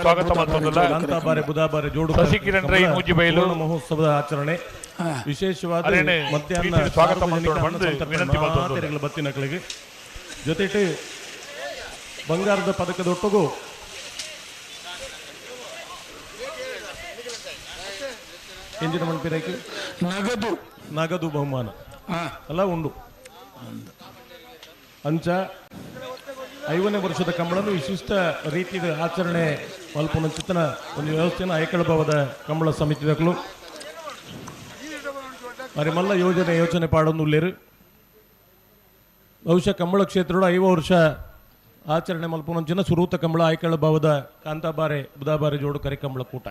ಸ್ವಾಗತ ಕಾಂತಾಬಾರೆ ಬುಧಾಬಾರೆ ಜೋಡು ಸಸಿಕಿರಣ್ ರೈ ಮೂಜಿಬೈಲು ಮಹೋತ್ಸವದ ಆಚರಣೆ ವಿಶೇಷವಾದ ಮಧ್ಯಾಹ್ನ ಸ್ವಾಗತ ಬತ್ತಿನಗಳಿಗೆ ಜೊತೆಗೆ ಬಂಗಾರದ ಪದಕದೊಟ್ಟಿಗೂ ಎಂಜಿನ ಮಣ್ಪಿರೈಕೆ ನಗದು ನಗದು ಬಹುಮಾನ ಎಲ್ಲ ಉಂಡು. ಅಂಚ 50ನೇ ವರ್ಷದ ಕಂಬಳನ್ನು ವಿಶಿಷ್ಟ ರೀತಿಯ ಆಚರಣೆ ಮಲ್ಪುನಂಚಿತನ ಒಂದು ವ್ಯವಸ್ಥೆಯನ್ನು ಐಕಳ ಭಾವದ ಕಂಬಳ ಸಮಿತಿದಕ್ಕಲು ಮಲ್ಲ ಯೋಜನೆ ಯೋಚನೆ ಪಾಡೊಂದುಲ್ಲೇರು. ಬಹುಶಃ ಕಂಬಳ ಕ್ಷೇತ್ರದ 50 ವರ್ಷ ಆಚರಣೆ ಮಲ್ಪುನಂಚಿನ ಸುರೂತ ಕಂಬಳ ಐಕಳ ಭಾವದ ಕಾಂತಾಬಾರೆ ಬುಧಾಬಾರೆ ಜೋಡು ಕರೆ ಕಂಬಳ ಕೂಟ.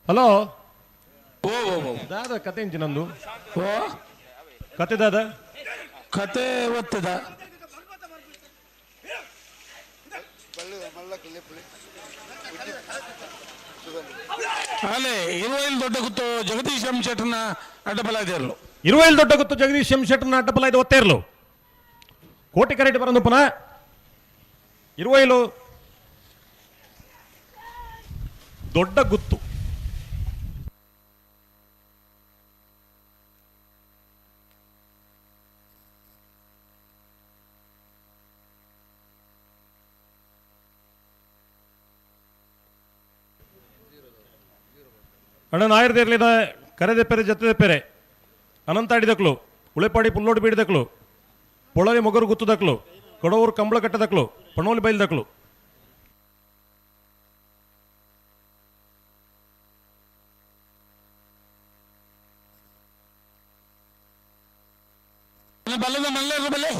ಹಲೋ ಓ ಓ ಓ ದಾದ ಕತೆ ಇಂಚಿ ನಂದು ಓ ಕತೆ ದಾದ ಕತೆ ಒತ್ತದ ಅಲ್ಲೇ ಇರುವೈಲ್ ದೊಡ್ಡ ಗುತ್ತು ಜಗದೀಶ್ ಎಂ ಶೆಟ್ಟರ್ನ ಅಡ್ಡಬಲ ಇರಲು. ಇರುವೈಲ್ ದೊಡ್ಡ ಗುತ್ತು ಜಗದೀಶ್ ಎಂ ಶೆಟ್ಟರ್ನ ಅಡ್ಡಬಲ ಇದು ಒತ್ತೇ ಇರಲು. ಕೋಟಿ ಕರೆಟ್ ಬರಂದು ಪುನಃ ಇರುವೈಲು ದೊಡ್ಡ ಗುತ್ತು. ಅಣ್ಣ ನಾಯರ್ದೇರ್ಲಿದ ಕರೆದೆ ಪೆರೆ ಜೊತೆ ಪೆರೆ ಅನಂತಾಡಿದಕ್ಲು ಉಳೆಪಾಡಿ ಪುಲ್ಲೋಡು ಬೀಡಿದಕ್ಲು ಪೊಳಲಿ ಮೊಗರು ಗುತ್ತದಕ್ಲು ಕೊಡವೂರು ಕಂಬಳ ಕಟ್ಟದಕ್ಲು ಪಣೋಲಿ ಬೈಲ್ದಕ್ಲು. ಬಲ್ಲದ ಮಲ್ಲೇರ್ಲು ಬಲ್ಲೆ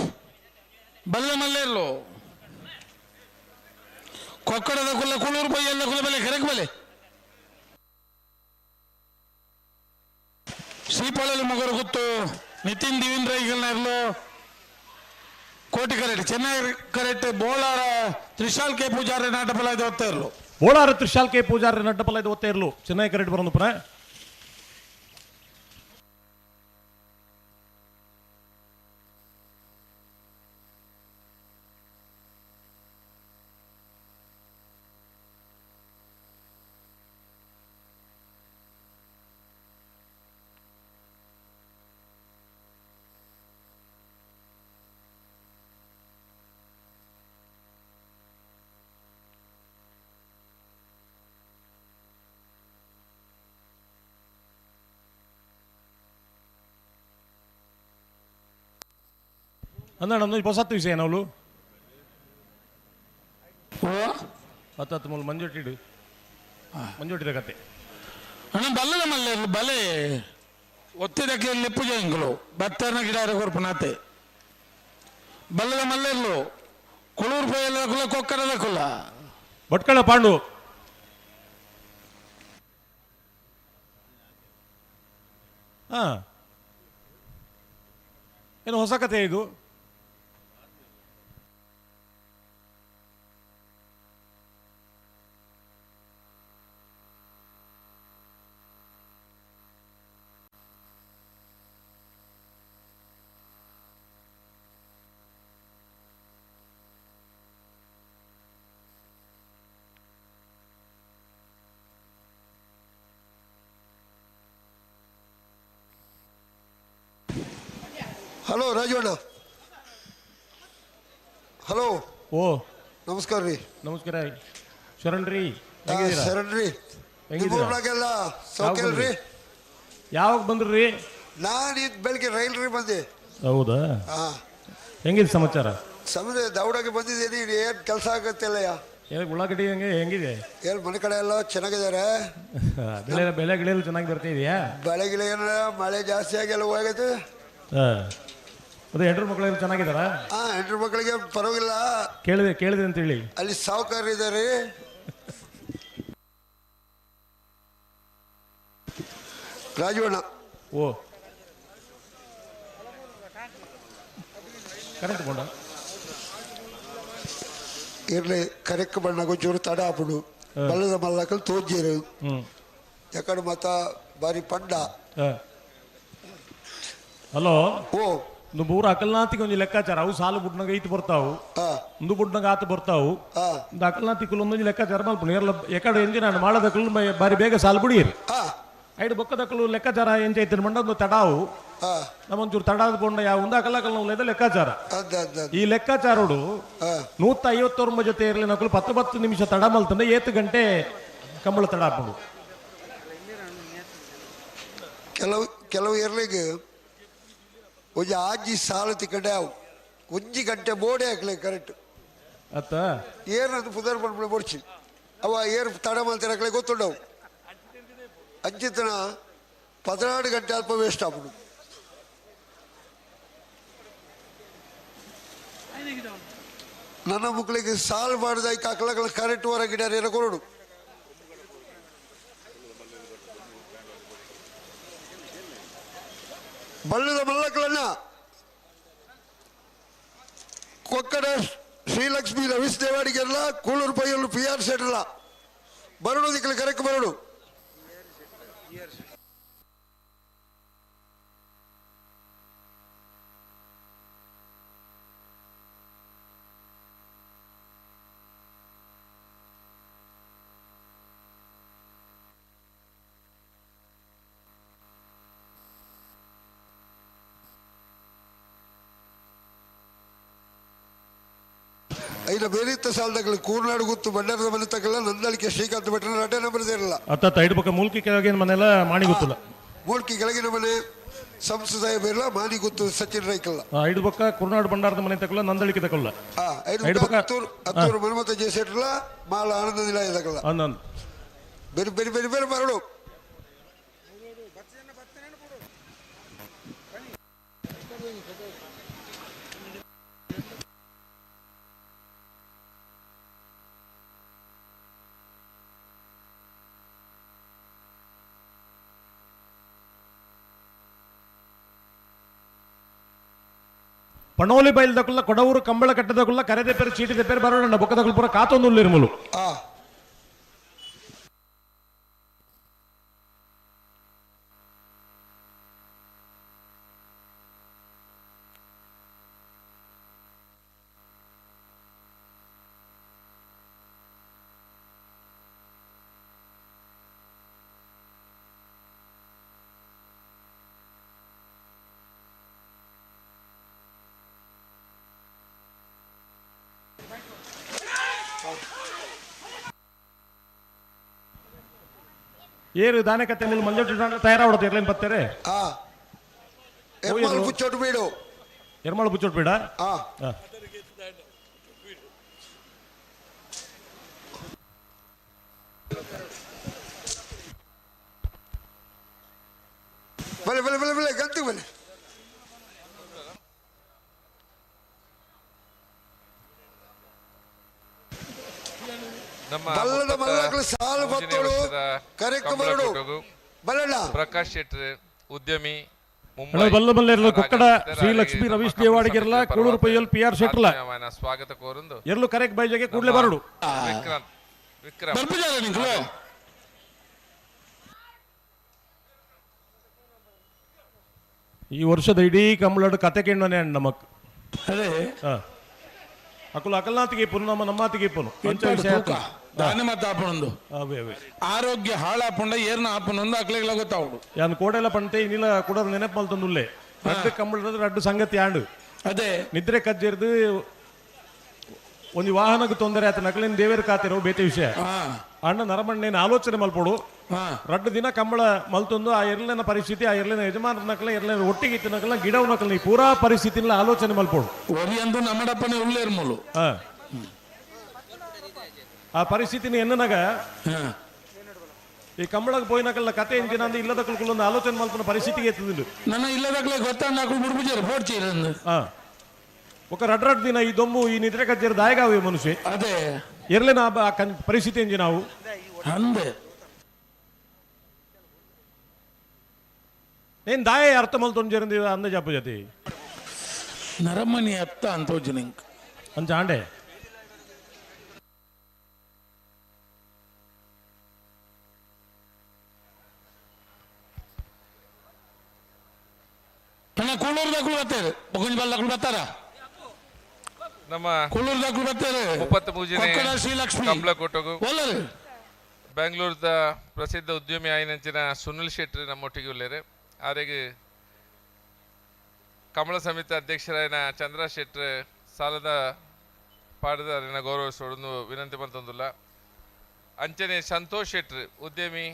ಬಲ್ಲದ ಮಲ್ಲೇರ್ಲು ಕೊಕ್ಕಡದ ಕುಲ್ಲ ಕುಳೂರು ಬೈಯಲ್ಲ ಕುಲ ಬಲೆ ಕೆರೆಕ್ ಬಲೆ ಶ್ರೀಪಾಳಲ್ಲಿ ಮೊಗರು ಗುತ್ತು ನಿತಿನ್ ದಿವಿನ್ ರೈಗಲ್ನ Koti correct Chennai correct Bolar Trishal K Poojari ನಾಟಪಲ ಇದು ಒತ್ತ ಇರಲು. ಬೋಳಾರ ತ್ರಿಶಾಲ್ ಕೆ ಪೂಜಾರಿ ನಡ್ಡಪಲ ಇದು ಒತ್ತ ಇರಲು ಚೆನ್ನೈ ಕರೆಕ್ಟ್ ಬರೋದು ಪುನಃ. ಅಂದ ನಮ್ದು ಹೊಸತ್ತು ವಿಷಯ ನಾವು ಹತ್ತು ಮೂಲ ಮಂಜೊಟ್ಟಿಡು ಮಂಜೊಟ್ಟಿದ ಕತೆ. ಅಣ್ಣ ಬಲ್ಲದ ಮಲ್ಲೆ ಬಲೆ ಒತ್ತಿದಕ್ಕೆ ಲಿಪ್ಪು ಜಂಗುಲು ಬತ್ತರ್ನ ಗಿಡ ಕೊರ್ಪುನಾತೆ ಬಲ್ಲದ ಮಲ್ಲೆರ್ಲು ಕುಳೂರು ಪೈಯಲ್ಲ ಕುಲ ಕೊಕ್ಕರದ ಕುಲ ಭಟ್ಕಳ ಪಾಂಡು ಹಾ ಏನು ಹೊಸ ಕತೆ ಇದು? ಹಲೋ ರಾಜಣ್ಣ. ಹಲೋ. ಓ ನಮಸ್ಕಾರ ರೀ. ನಮಸ್ಕಾರ ಶರಣ್ ರೀ. ಶರಣ್ ರೀ. ನಿಮ್ಮೂರ್ನಾಗೆಲ್ಲ ಸೌಖ್ಯ ರೀ? ಯಾವಾಗ ಬಂದ್ರಿ? ನಾನು ಇದು ಬೆಳಗ್ಗೆ ರೈಲ್ ರೀ ಬಂದೆ. ಹೌದಾ? ಹೆಂಗಿದೆ ಸಮಾಚಾರ? ಸಮಯ ದೌಡಾಗಿ ಬಂದಿದ್ದೀನಿ, ಏನು ಕೆಲಸ ಆಗತ್ತಿಲ್ಲ. ಉಳ್ಳಾಗಡ್ಡಿ ಹೆಂಗೆ ಹೆಂಗಿದೆ? ಏನು ಮನೆ ಕಡೆ ಎಲ್ಲ ಚೆನ್ನಾಗಿದ್ದಾರೆ. ಬೆಳೆ ಬೆಳೆ ಗಿಳೆಲ್ಲ ಚೆನ್ನಾಗಿ ಬರ್ತಾ ಇದೆಯಾ? ಬೆಳೆ ಗಿಳೆ ಏನಾರ ಮಳೆ ಜಾಸ್ತಿ ಆಗಿ ಎಲ್ಲ ಹೋಗೈತೆ. ಅದೇ ಹೆಂಡ್ರ ಮಕ್ಕಳೆಲ್ಲ ಚೆನ್ನಾಗಿದ್ದಾರಾ? ಹಾಂ, ಹೆಂಡ್ರ ಮಕ್ಕಳಿಗೆ ಪರವಾಗಿಲ್ಲ. ಕೇಳಿದೆ ಕೇಳಿದೆ ಅಂತ ಹೇಳಿ. ಅಲ್ಲಿ ಸಾಹುಕಾರ ಇದ್ದಾರೆ ರಾಜವಣ್ಣ. ಓ ಕರೆಂಟ್ ಬೋಂಡ ಇರಲಿ ಕರೆಕ್ಟ್ ಬಣ್ಣ ಒಂಚೂರು ತಡ ಆಪುಡು ಬಲ್ಲದ ಮಲ್ಲಕಲ್ ತೋಜಿರು ಯಾಕಡೆ ಮತ್ತ ಬಾರಿ ಪಂಡ. ಹಲೋ. ಓ ಒಂದು ಊರ ಅಕಲ್ನಾತಿಗೆ ಒಂದು ಲೆಕ್ಕಾಚಾರ ಅವು ಸಾಲು ಬುಡ್ನಾಗ ಐತು ಬರ್ತಾವು, ಒಂದು ಬುಡ್ನಾಗ ಆತು ಬರ್ತಾವು. ಒಂದು ಅಕಲ್ನಾತಿಕುಲು ಒಂದೊಂದು ಲೆಕ್ಕಾಚಾರ ಮಲ್ಪುಂಡು ಎರ್ಲ ಎಕಡೆ ಎಂಜಿನ ಮಾಡದಕ್ಕಲು ಬಾರಿ ಬೇಗ ಸಾಲು ಬುಡಿಯಿರಿ. ಐಡು ಬೊಕ್ಕದಕ್ಕಲು ಲೆಕ್ಕಾಚಾರ ಎಂಚೈತಿನ ಮಂಡ ಒಂದು ತಡಾವು ನಮ್ಮೊಂಚೂರು ತಡಾದ ಪೊಂಡ ಯಾವ ಒಂದು ಅಕಲಕಲ್ ಲೆಕ್ಕಾಚಾರ. ಈ ಲೆಕ್ಕಾಚಾರೋಡು 159 ಜೊತೆ ಇರಲಿ ನಕಲು 10 ನಿಮಿಷ ತಡ ಮಲ್ತಂದ್ರೆ 8 ಗಂಟೆ ಕಂಬಳ ತಡ ಹಾಕೊಂಡು. ಕೆಲವು ಕೆಲವು ಇರ್ಲಿಗೆ ಒಂಜಿ ಆಜಿ ಸಾಲು ತಿಕ್ಕಂಡೆ ಅವು ಒಂಜಿ ಗಂಟೆ ಬೋಡೆ ಹಾಕ್ಲಿ ಕರೆಕ್ಟ್ ಅತ್ತ ಏನದು ಪುದರ್ ಪನ್ಪುಣ ಬೊಡ್ಚಿ ಅವ ಏರು ತಡ ಮಲ್ತಿರಕ್ಲೆ ಗೊತ್ತುಂಡವು ಅಂಚಿತನ 14 ಗಂಟೆ ಅಲ್ಪ ವೇಸ್ಟ್ ಆಪುಂಡು. ನನ್ನ ಮಕ್ಕಳಿಗೆ ಸಾಲು ಮಾಡಿದ ಕರೆಂಟ್ ಹೊರಗಿಡ ಕೊರಡು. ಬಲ್ಲದ ಮಲ್ಲಕ್ಕಲನ್ನ ಕೊಕ್ಕಡ ಶ್ರೀಲಕ್ಷ್ಮಿ ರವೀಶ್ ದೇವಾಡಿಗೆಲ್ಲ ಕೂಳೂರು ಪೈಯಲ್ಲು ಪಿ ಆರ್ ಶೆಟ್ರಲ್ಲ ಬರಡು ದಿಕ್ಕಲು ಕರೆಕ್ಟ್ ಬರಡು. ಐನ ಬೇರಿತ್ತ ಸಾಲದಗಳು ಕೂರ್ನಾಡು ಗುತ್ತು ಬಂಡಾರದ ಮನೆ ತಗಲ್ಲ ನಂದಳಿಕೆ ಶ್ರೀಕಾಂತ್ ಭಟ್ರ ಅಡ್ಡ ನಂಬರ್ ಇರಲ್ಲ. ಅತ್ತ ಐದು ಪಕ್ಕ ಮೂಲ್ಕಿ ಕೆಳಗಿನ ಮನೆಲ್ಲ ಮಾಣಿ ಗೊತ್ತಿಲ್ಲ. ಮೂಲ್ಕಿ ಕೆಳಗಿನ ಮನೆ ಸಂಸದಾಯ ಬೇರಲ್ಲ ಮಾಣಿ ಗೊತ್ತು ಸಚಿನ್ ರೈಕಲ್ಲ. ಐದು ಪಕ್ಕ ಕುರ್ನಾಡು ಬಂಡಾರದ ಮನೆ ತಗೊಲ್ಲ ನಂದಳಿಕೆ ತಗೊಲ್ಲ. ಐದು ಪಕ್ಕ ಹತ್ತೂರು ಮನ್ಮತ ಜಯಶೆಟ್ರಲ್ಲ ಮಾಲ ಆನಂದ ನಿಲಯ ತಗೊಲ್ಲ. ಬೇರೆ ಬೇರೆ ಬೇರೆ ಬೇರೆ ಬರಡು. ಪಣೋಲಿ ಬೈಲ್ದಕುಲ್ಲ ಕೊಡವೂರು ಕಂಬಳ ಕಟ್ಟದಕುಲ್ಲ ಕರೆದೆ ಪೇರು ಚೀಟಿದ ಪೇರು ಬರೋಣ ಬೊಕ್ಕದಕುಲ್ ಪೂರ ಕಾತೊಂದು ಇರ್ಮುಲು. ಏರು ದಾನೆ ಕತ್ತೆ ಮುಲ್ ಮಂಜೋಟಿ ತಯಾರಾವಡೋದು ಎರ್ಲೇನು ಬತ್ತಾರೆ. ಎರ್ಮಾಳು ಬುಚ್ಚೋಟು ಬೀಡು. ಎರ್ಮಾಳು ಬುಚ್ಚೋಟು ಬೀಡ. ಬಲೆ ಬಲೆ ಬಲೆ ಬಲೆ ಗಂತು ಬಲೆ. ಬಲ್ಲದ ಮಲ್ಲಗಳು ಸಾಲು ಬತ್ತೋಡು ಕರೆಕ್ಟ್ ಬರಡು ಬಲ್ಲಣ್ಣ. ಪ್ರಕಾಶ್ ಶೆಟ್ಟಿ ಉದ್ಯಮಿ ಮುಂಬೈ ಬಲ್ಲ ಬಲ್ಲ ಕೊಕ್ಕಡ ಶ್ರೀಲಕ್ಷ್ಮಿ ರವೀಶ್ ದೇವಾಡಿಗೆರಲ ಕೂಳೂರು ಪೈಯಲ್ ಪಿ ಆರ್ ಶೆಟ್ರಲ ಸ್ವಾಗತ ಕೋರಂದು ಎಲ್ಲೂ ಕರೆಕ್ಟ್ ಬೈಜಗೆ ಕೂಡಲೇ ಬರಡು. ವಿಕ್ರಾಂತ್ ವಿಕ್ರಮ್ ಈ ವರ್ಷದ ಇಡೀ ಕಂಬಳಡು ಕತೆ ಕೇಳೋನೆ ನಮಕ್. ಅದೇ ಅಕುಲು ಅಕಲ್ನಾತಿಗೆ ಇಪ್ಪನು ನಮ್ಮ ನಮ್ಮಾತಿಗೆ ಇಪ್ಪನು ಆರೋಗ್ಯ ಹಾಳಾಪುಂಡ ಏರ್ನ ಆಪುನೊಂದು ಅಕ್ಲೆಗಳ ಗೊತ್ತಾವುಡು. ಯಾನ್ ಕೋಡೆಲ್ಲ ಪಂಟೆ ಇನ್ನಿಲ್ಲ ಕೂಡ ನೆನಪು ಮಲ್ತೊಂದುಲ್ಲೆ ರಡ್ಡು ಕಂಬಳದ ರಡ್ಡು ಸಂಗತಿ ಆಂಡು. ಅದೇ ನಿದ್ರೆ ಕಜ್ಜಿರ್ದು ಒಂದು ವಾಹನಕ್ಕೆ ತೊಂದರೆ ಆತ ನಕಲಿನ ದೇವೇರ್ ಕಾತಿರೋ ಬೇತೆ ವಿಷಯ. ಅಣ್ಣ ನರಮಣ್ಣೇನು ಆಲೋಚನೆ ಮಲ್ಪೋಡು. ರಡ್ಡು ದಿನ ಕಂಬಳ ಮಲ್ತೊಂದು ಆ ಎರ್ಲಿನ ಪರಿಸ್ಥಿತಿ ಆ ಎರ್ಲಿನ ಯಜಮಾನರ ನಕಲ ಎರ್ಲಿನ ಒಟ್ಟಿಗೆ ಇತ್ತು ನಕಲ ಗಿಡವು ನಕಲ ಈ ಪೂರಾ ಪರಿಸ್ಥಿತಿನ ಆಲೋಚನೆ ಮಲ್ಪೋಡು. ಒರಿಯಂದು ನಮ್ಮಡಪ್ಪನೇ ಉಳ್ಳೇರ್ಮೂಲು ಆ ಪರಿಸ್ಥಿತಿನ ಎನ್ನನಾಗ ಈ ಕಂಬಳಕ್ಕೆ ಪೋಯಿನಕಲ್ಲ ಕತೆ ಎಂಜಿನ ಅಂದ ಇಲ್ಲದ ಕುಲ್ಕುಲೊಂದು ಆಲೋಚನೆ ಮಲ್ಪನ ಪರಿಸ್ಥಿತಿಗೆ ಎತ್ತದಿಲ್ಲ. ನನ್ನ ಇಲ್ಲದಕ್ಲೆ ಗೊತ್ತಾಂಡ ಬಿಡ್ಬಿಜಾರ ಫೋಡ್ಚಿ ఒక ರಡ್ ರಡ್ ದಿನ ಈ ದೊಮ್ಮು ಈ ನಿದ್ರೆ ಕಜ್ಜರ ದಾಯಗಾವೆ ಮನುಷ್ಯ. ಅದೇ ಎರ್ಲಿನ ಪರಿಸ್ಥಿತಿ ಎಂಜಿ ನಾವು ಅಂದೆ నేను దాయ అర్థమవుతుంది అంద చెప్పు జతి ನರಮನಿ ಅತ್ತ ಅಂತ ನಿಂಕ್ ಅಂಚ ಆಂಡೆ ಅಣ್ಣ ಕೂಳೂರ್ದಾಕ್ಳು ಬರ್ತಾರೆ ಬೊಕ್ಕಂಜ ಬಲ್ಲಾಕ್ಳು ಬರ್ತಾರ ನಮ್ಮ ಕೂಳೂರ್ದಾಕ್ಳು ಬರ್ತಾರೆ 33ನೇ ಶ್ರೀಲಕ್ಷ್ಮಿ ಕಂಬಳಕೋಟಗು ಬೆಂಗಳೂರದ ಪ್ರಸಿದ್ಧ ಉದ್ಯಮಿ ಆಯಿನಂಚಿನ ಸುನಿಲ್ ಶೆಟ್ಟಿ ನಮ್ಮೊಟ್ಟಿಗೆ ಉಳ್ಳೇರು. ಆರೆಗೆ ಕಮಲ ಸಮಿತಿ ಅಧ್ಯಕ್ಷರಾಯನ ಚಂದ್ರ ಶೆಟ್ಟಿ ಸಾಲದ ಪಾಡದ ಅರಿನ ಗೌರವಿಸೋಡೊಂದು ವಿನಂತಿ ಬಂತೊಂದಿಲ್ಲ. ಅಂಚನೆ ಸಂತೋಷ್ ಶೆಟ್ಟಿ ಉದ್ಯಮಿ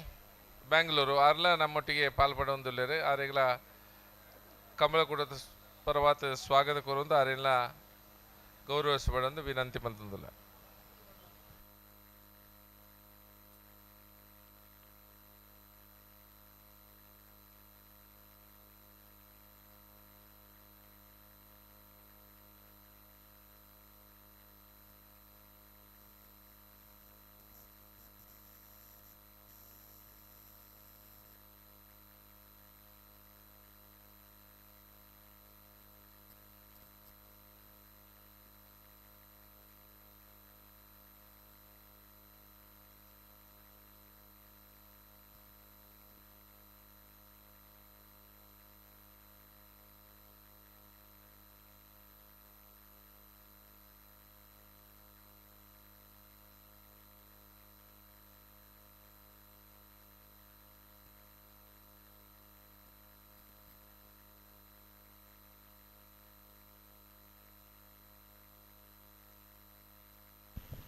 ಬೆಂಗಳೂರು ಆರ್ಲ ನಮ್ಮೊಟ್ಟಿಗೆ ಪಾಲ್ಪಡೊಂದುಲ್ಲೇರು. ಆರೆಗ್ಲ ಕಮಲಕೂಟದ ಪರವಾತ ಸ್ವಾಗತ ಕೋರೊಂದು ಆರೆಲ್ಲ ಗೌರವಿಸಬೇಡೊಂದು ವಿನಂತಿ ಬಂತೊಂದಿಲ್ಲ.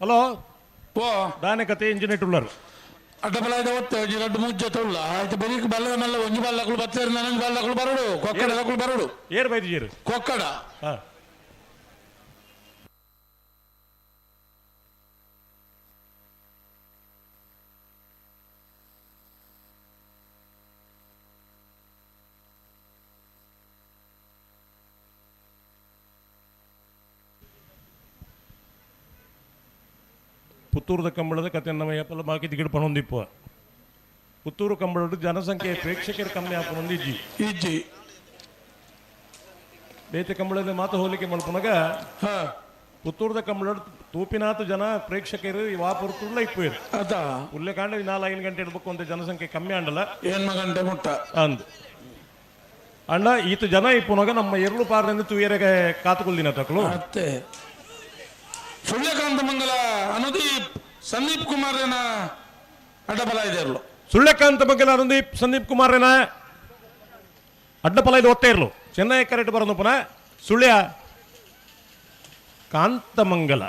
ಹಲೋ ಓ ದಾನೆ ಕತೆ ಇಂಜಿನಿಯರ್ ಉಳ್ಳರು ಅಡ್ಡಬಲಾಯ್ದ ಒತ್ತೆ ಒಂಜಿ ರಡ್ಡು ಮೂಜಿ ಜೊತೆ ಉಳ್ಳ ಆಯ್ತು ಬೆರಿಕ್ ಬಲ್ಲದ ಮಲ್ಲ ಒಂಜಿ ಬಲ್ಲಕುಲು ಬತ್ತೇರು ನನೊಂಜಿ ಬಲ್ಲಕುಲು ಬರಡು ಕೊಕ್ಕಡದಕುಲು ಬರಡು ಏರ್ ಬೈದಿಜೇರು ಕೊಕ್ಕಡ ಹಾ ಪುತ್ತೂರದ ಕಂಬಳದ ಕತೆ ನಮ್ಮ ಯಪ್ಪಲ ಬಾಕಿ ದಿಗಿಡ ಪಣೊಂದಿಪ್ಪ ಪುತ್ತೂರು ಕಂಬಳದ ಜನಸಂಖ್ಯೆ ಪ್ರೇಕ್ಷಕರ ಕಮ್ಮಿ ಆಪನೊಂದು ಇಜ್ಜಿ ಇಜ್ಜಿ ಬೇತೆ ಕಂಬಳದ ಮಾತು ಹೋಲಿಕೆ ಮಲ್ಪನಗ ಪುತ್ತೂರದ ಕಂಬಳ ತೂಪಿನಾಥ ಜನ ಪ್ರೇಕ್ಷಕರು ವಾಪುರ್ತುಳ್ಳ ಇಪ್ಪು ಅದ ಉಲ್ಲೇಖಾಂಡ 4-5 ಗಂಟೆ ಇಡ್ಬೇಕು ಅಂತ ಜನಸಂಖ್ಯೆ ಕಮ್ಮಿ ಆಂಡಲ್ಲ ಏನ್ಮ ಗಂಟೆ ಮುಟ್ಟ ಅಂದ್ ಅಣ್ಣ ಈತ ಜನ ಇಪ್ಪುನಾಗ ನಮ್ಮ ಎರಳು ಪಾರದಿಂದ ತೂಯರೆಗೆ ಕಾತುಕೊಲ್ದಿನ ತಕಲು ಅತ್ತೆ ಸುಳ್ಯಕಾಂತ ಮಂಗಲ ಅನುದೀಪ್ ಸಂದೀಪ್ ಕುಮಾರನ ಅಡ್ಡಬಲ ಇದೆ ಇರಲು ಸುಳ್ಯಕಾಂತ ಮಂಗಲ ಅನುದೀಪ್ ಸಂದೀಪ್ ಕುಮಾರನ ಅಡ್ಡಬಲ ಇದು ಒತ್ತೇ ಇರಲು ಚೆನ್ನೈ ಕರೆಕ್ಟ್ ಬರೋದು ಪುನಃ ಸುಳ್ಯ ಕಾಂತಮಂಗಲ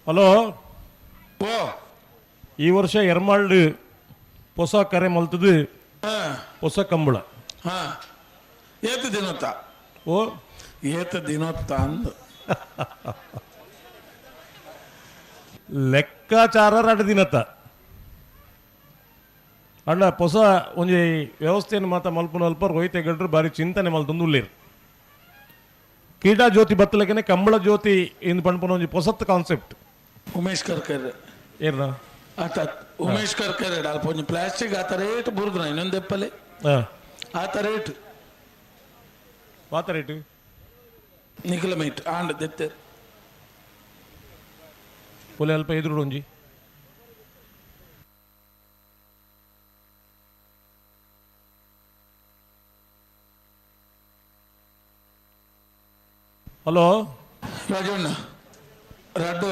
ಹಲೋ ಓ ಈ ವರ್ಷ ಎರ್ಮಾಳ್ಡು ಹೊಸ ಕರೆ ಮಲ್ತದು ಹೊಸ ಕಂಬಳ ಹಾ ಏತ ದಿನೋತ್ತ ಓ ಏತ ದಿನೋತ್ತ ಅಂದು ಲೆಕ್ಕಾಚಾರ 2 ದಿನತ್ತ ಅಣ್ಣ ಹೊಸ ಒಂಜಿ ವ್ಯವಸ್ಥೆಯನ್ನು ಮಾತ ಮಲ್ಪುನ ಅಲ್ಪ ರೋಹಿತ ಹೆಗಡ್ರು ಬಾರಿ ಚಿಂತನೆ ಮಲ್ತೊಂದು ಉಳ್ಳೇರು ಕ್ರೀಡಾ ಜ್ಯೋತಿ ಬತ್ತಲಕನೆ ಕಂಬಳ ಜ್ಯೋತಿ ಎಂದು ಪಣ್ಪುನ ಒಂಜಿ ಹೊಸತ್ ಕಾನ್ಸೆಪ್ಟ್ ಉಮೇಶ್ ಕರ್ಕರ್ ಏರ್ನ ಆತ ಉಮೇಶ್ ಕರ್ಕರ್ ಅಲ್ಪ ಒಂಜಿ ಪ್ಲಾಸ್ಟಿಕ್ ಆತ ರೇಟ್ ಬುರ್ದು ಇನ್ನೊಂದು ಎಪ್ಪಲೆ ಆತ ರೇಟ್ ವಾತ ರೇಟ್ ನಿಖಲ ಮೈಟ್ ಆಂಡ್ ದೆತ್ತೆ ಪೊಲೆ ಅಲ್ಪ ಎದುರು ಒಂಜಿ ಹಲೋ ರಾಜಣ್ಣ ರಡ್ಡು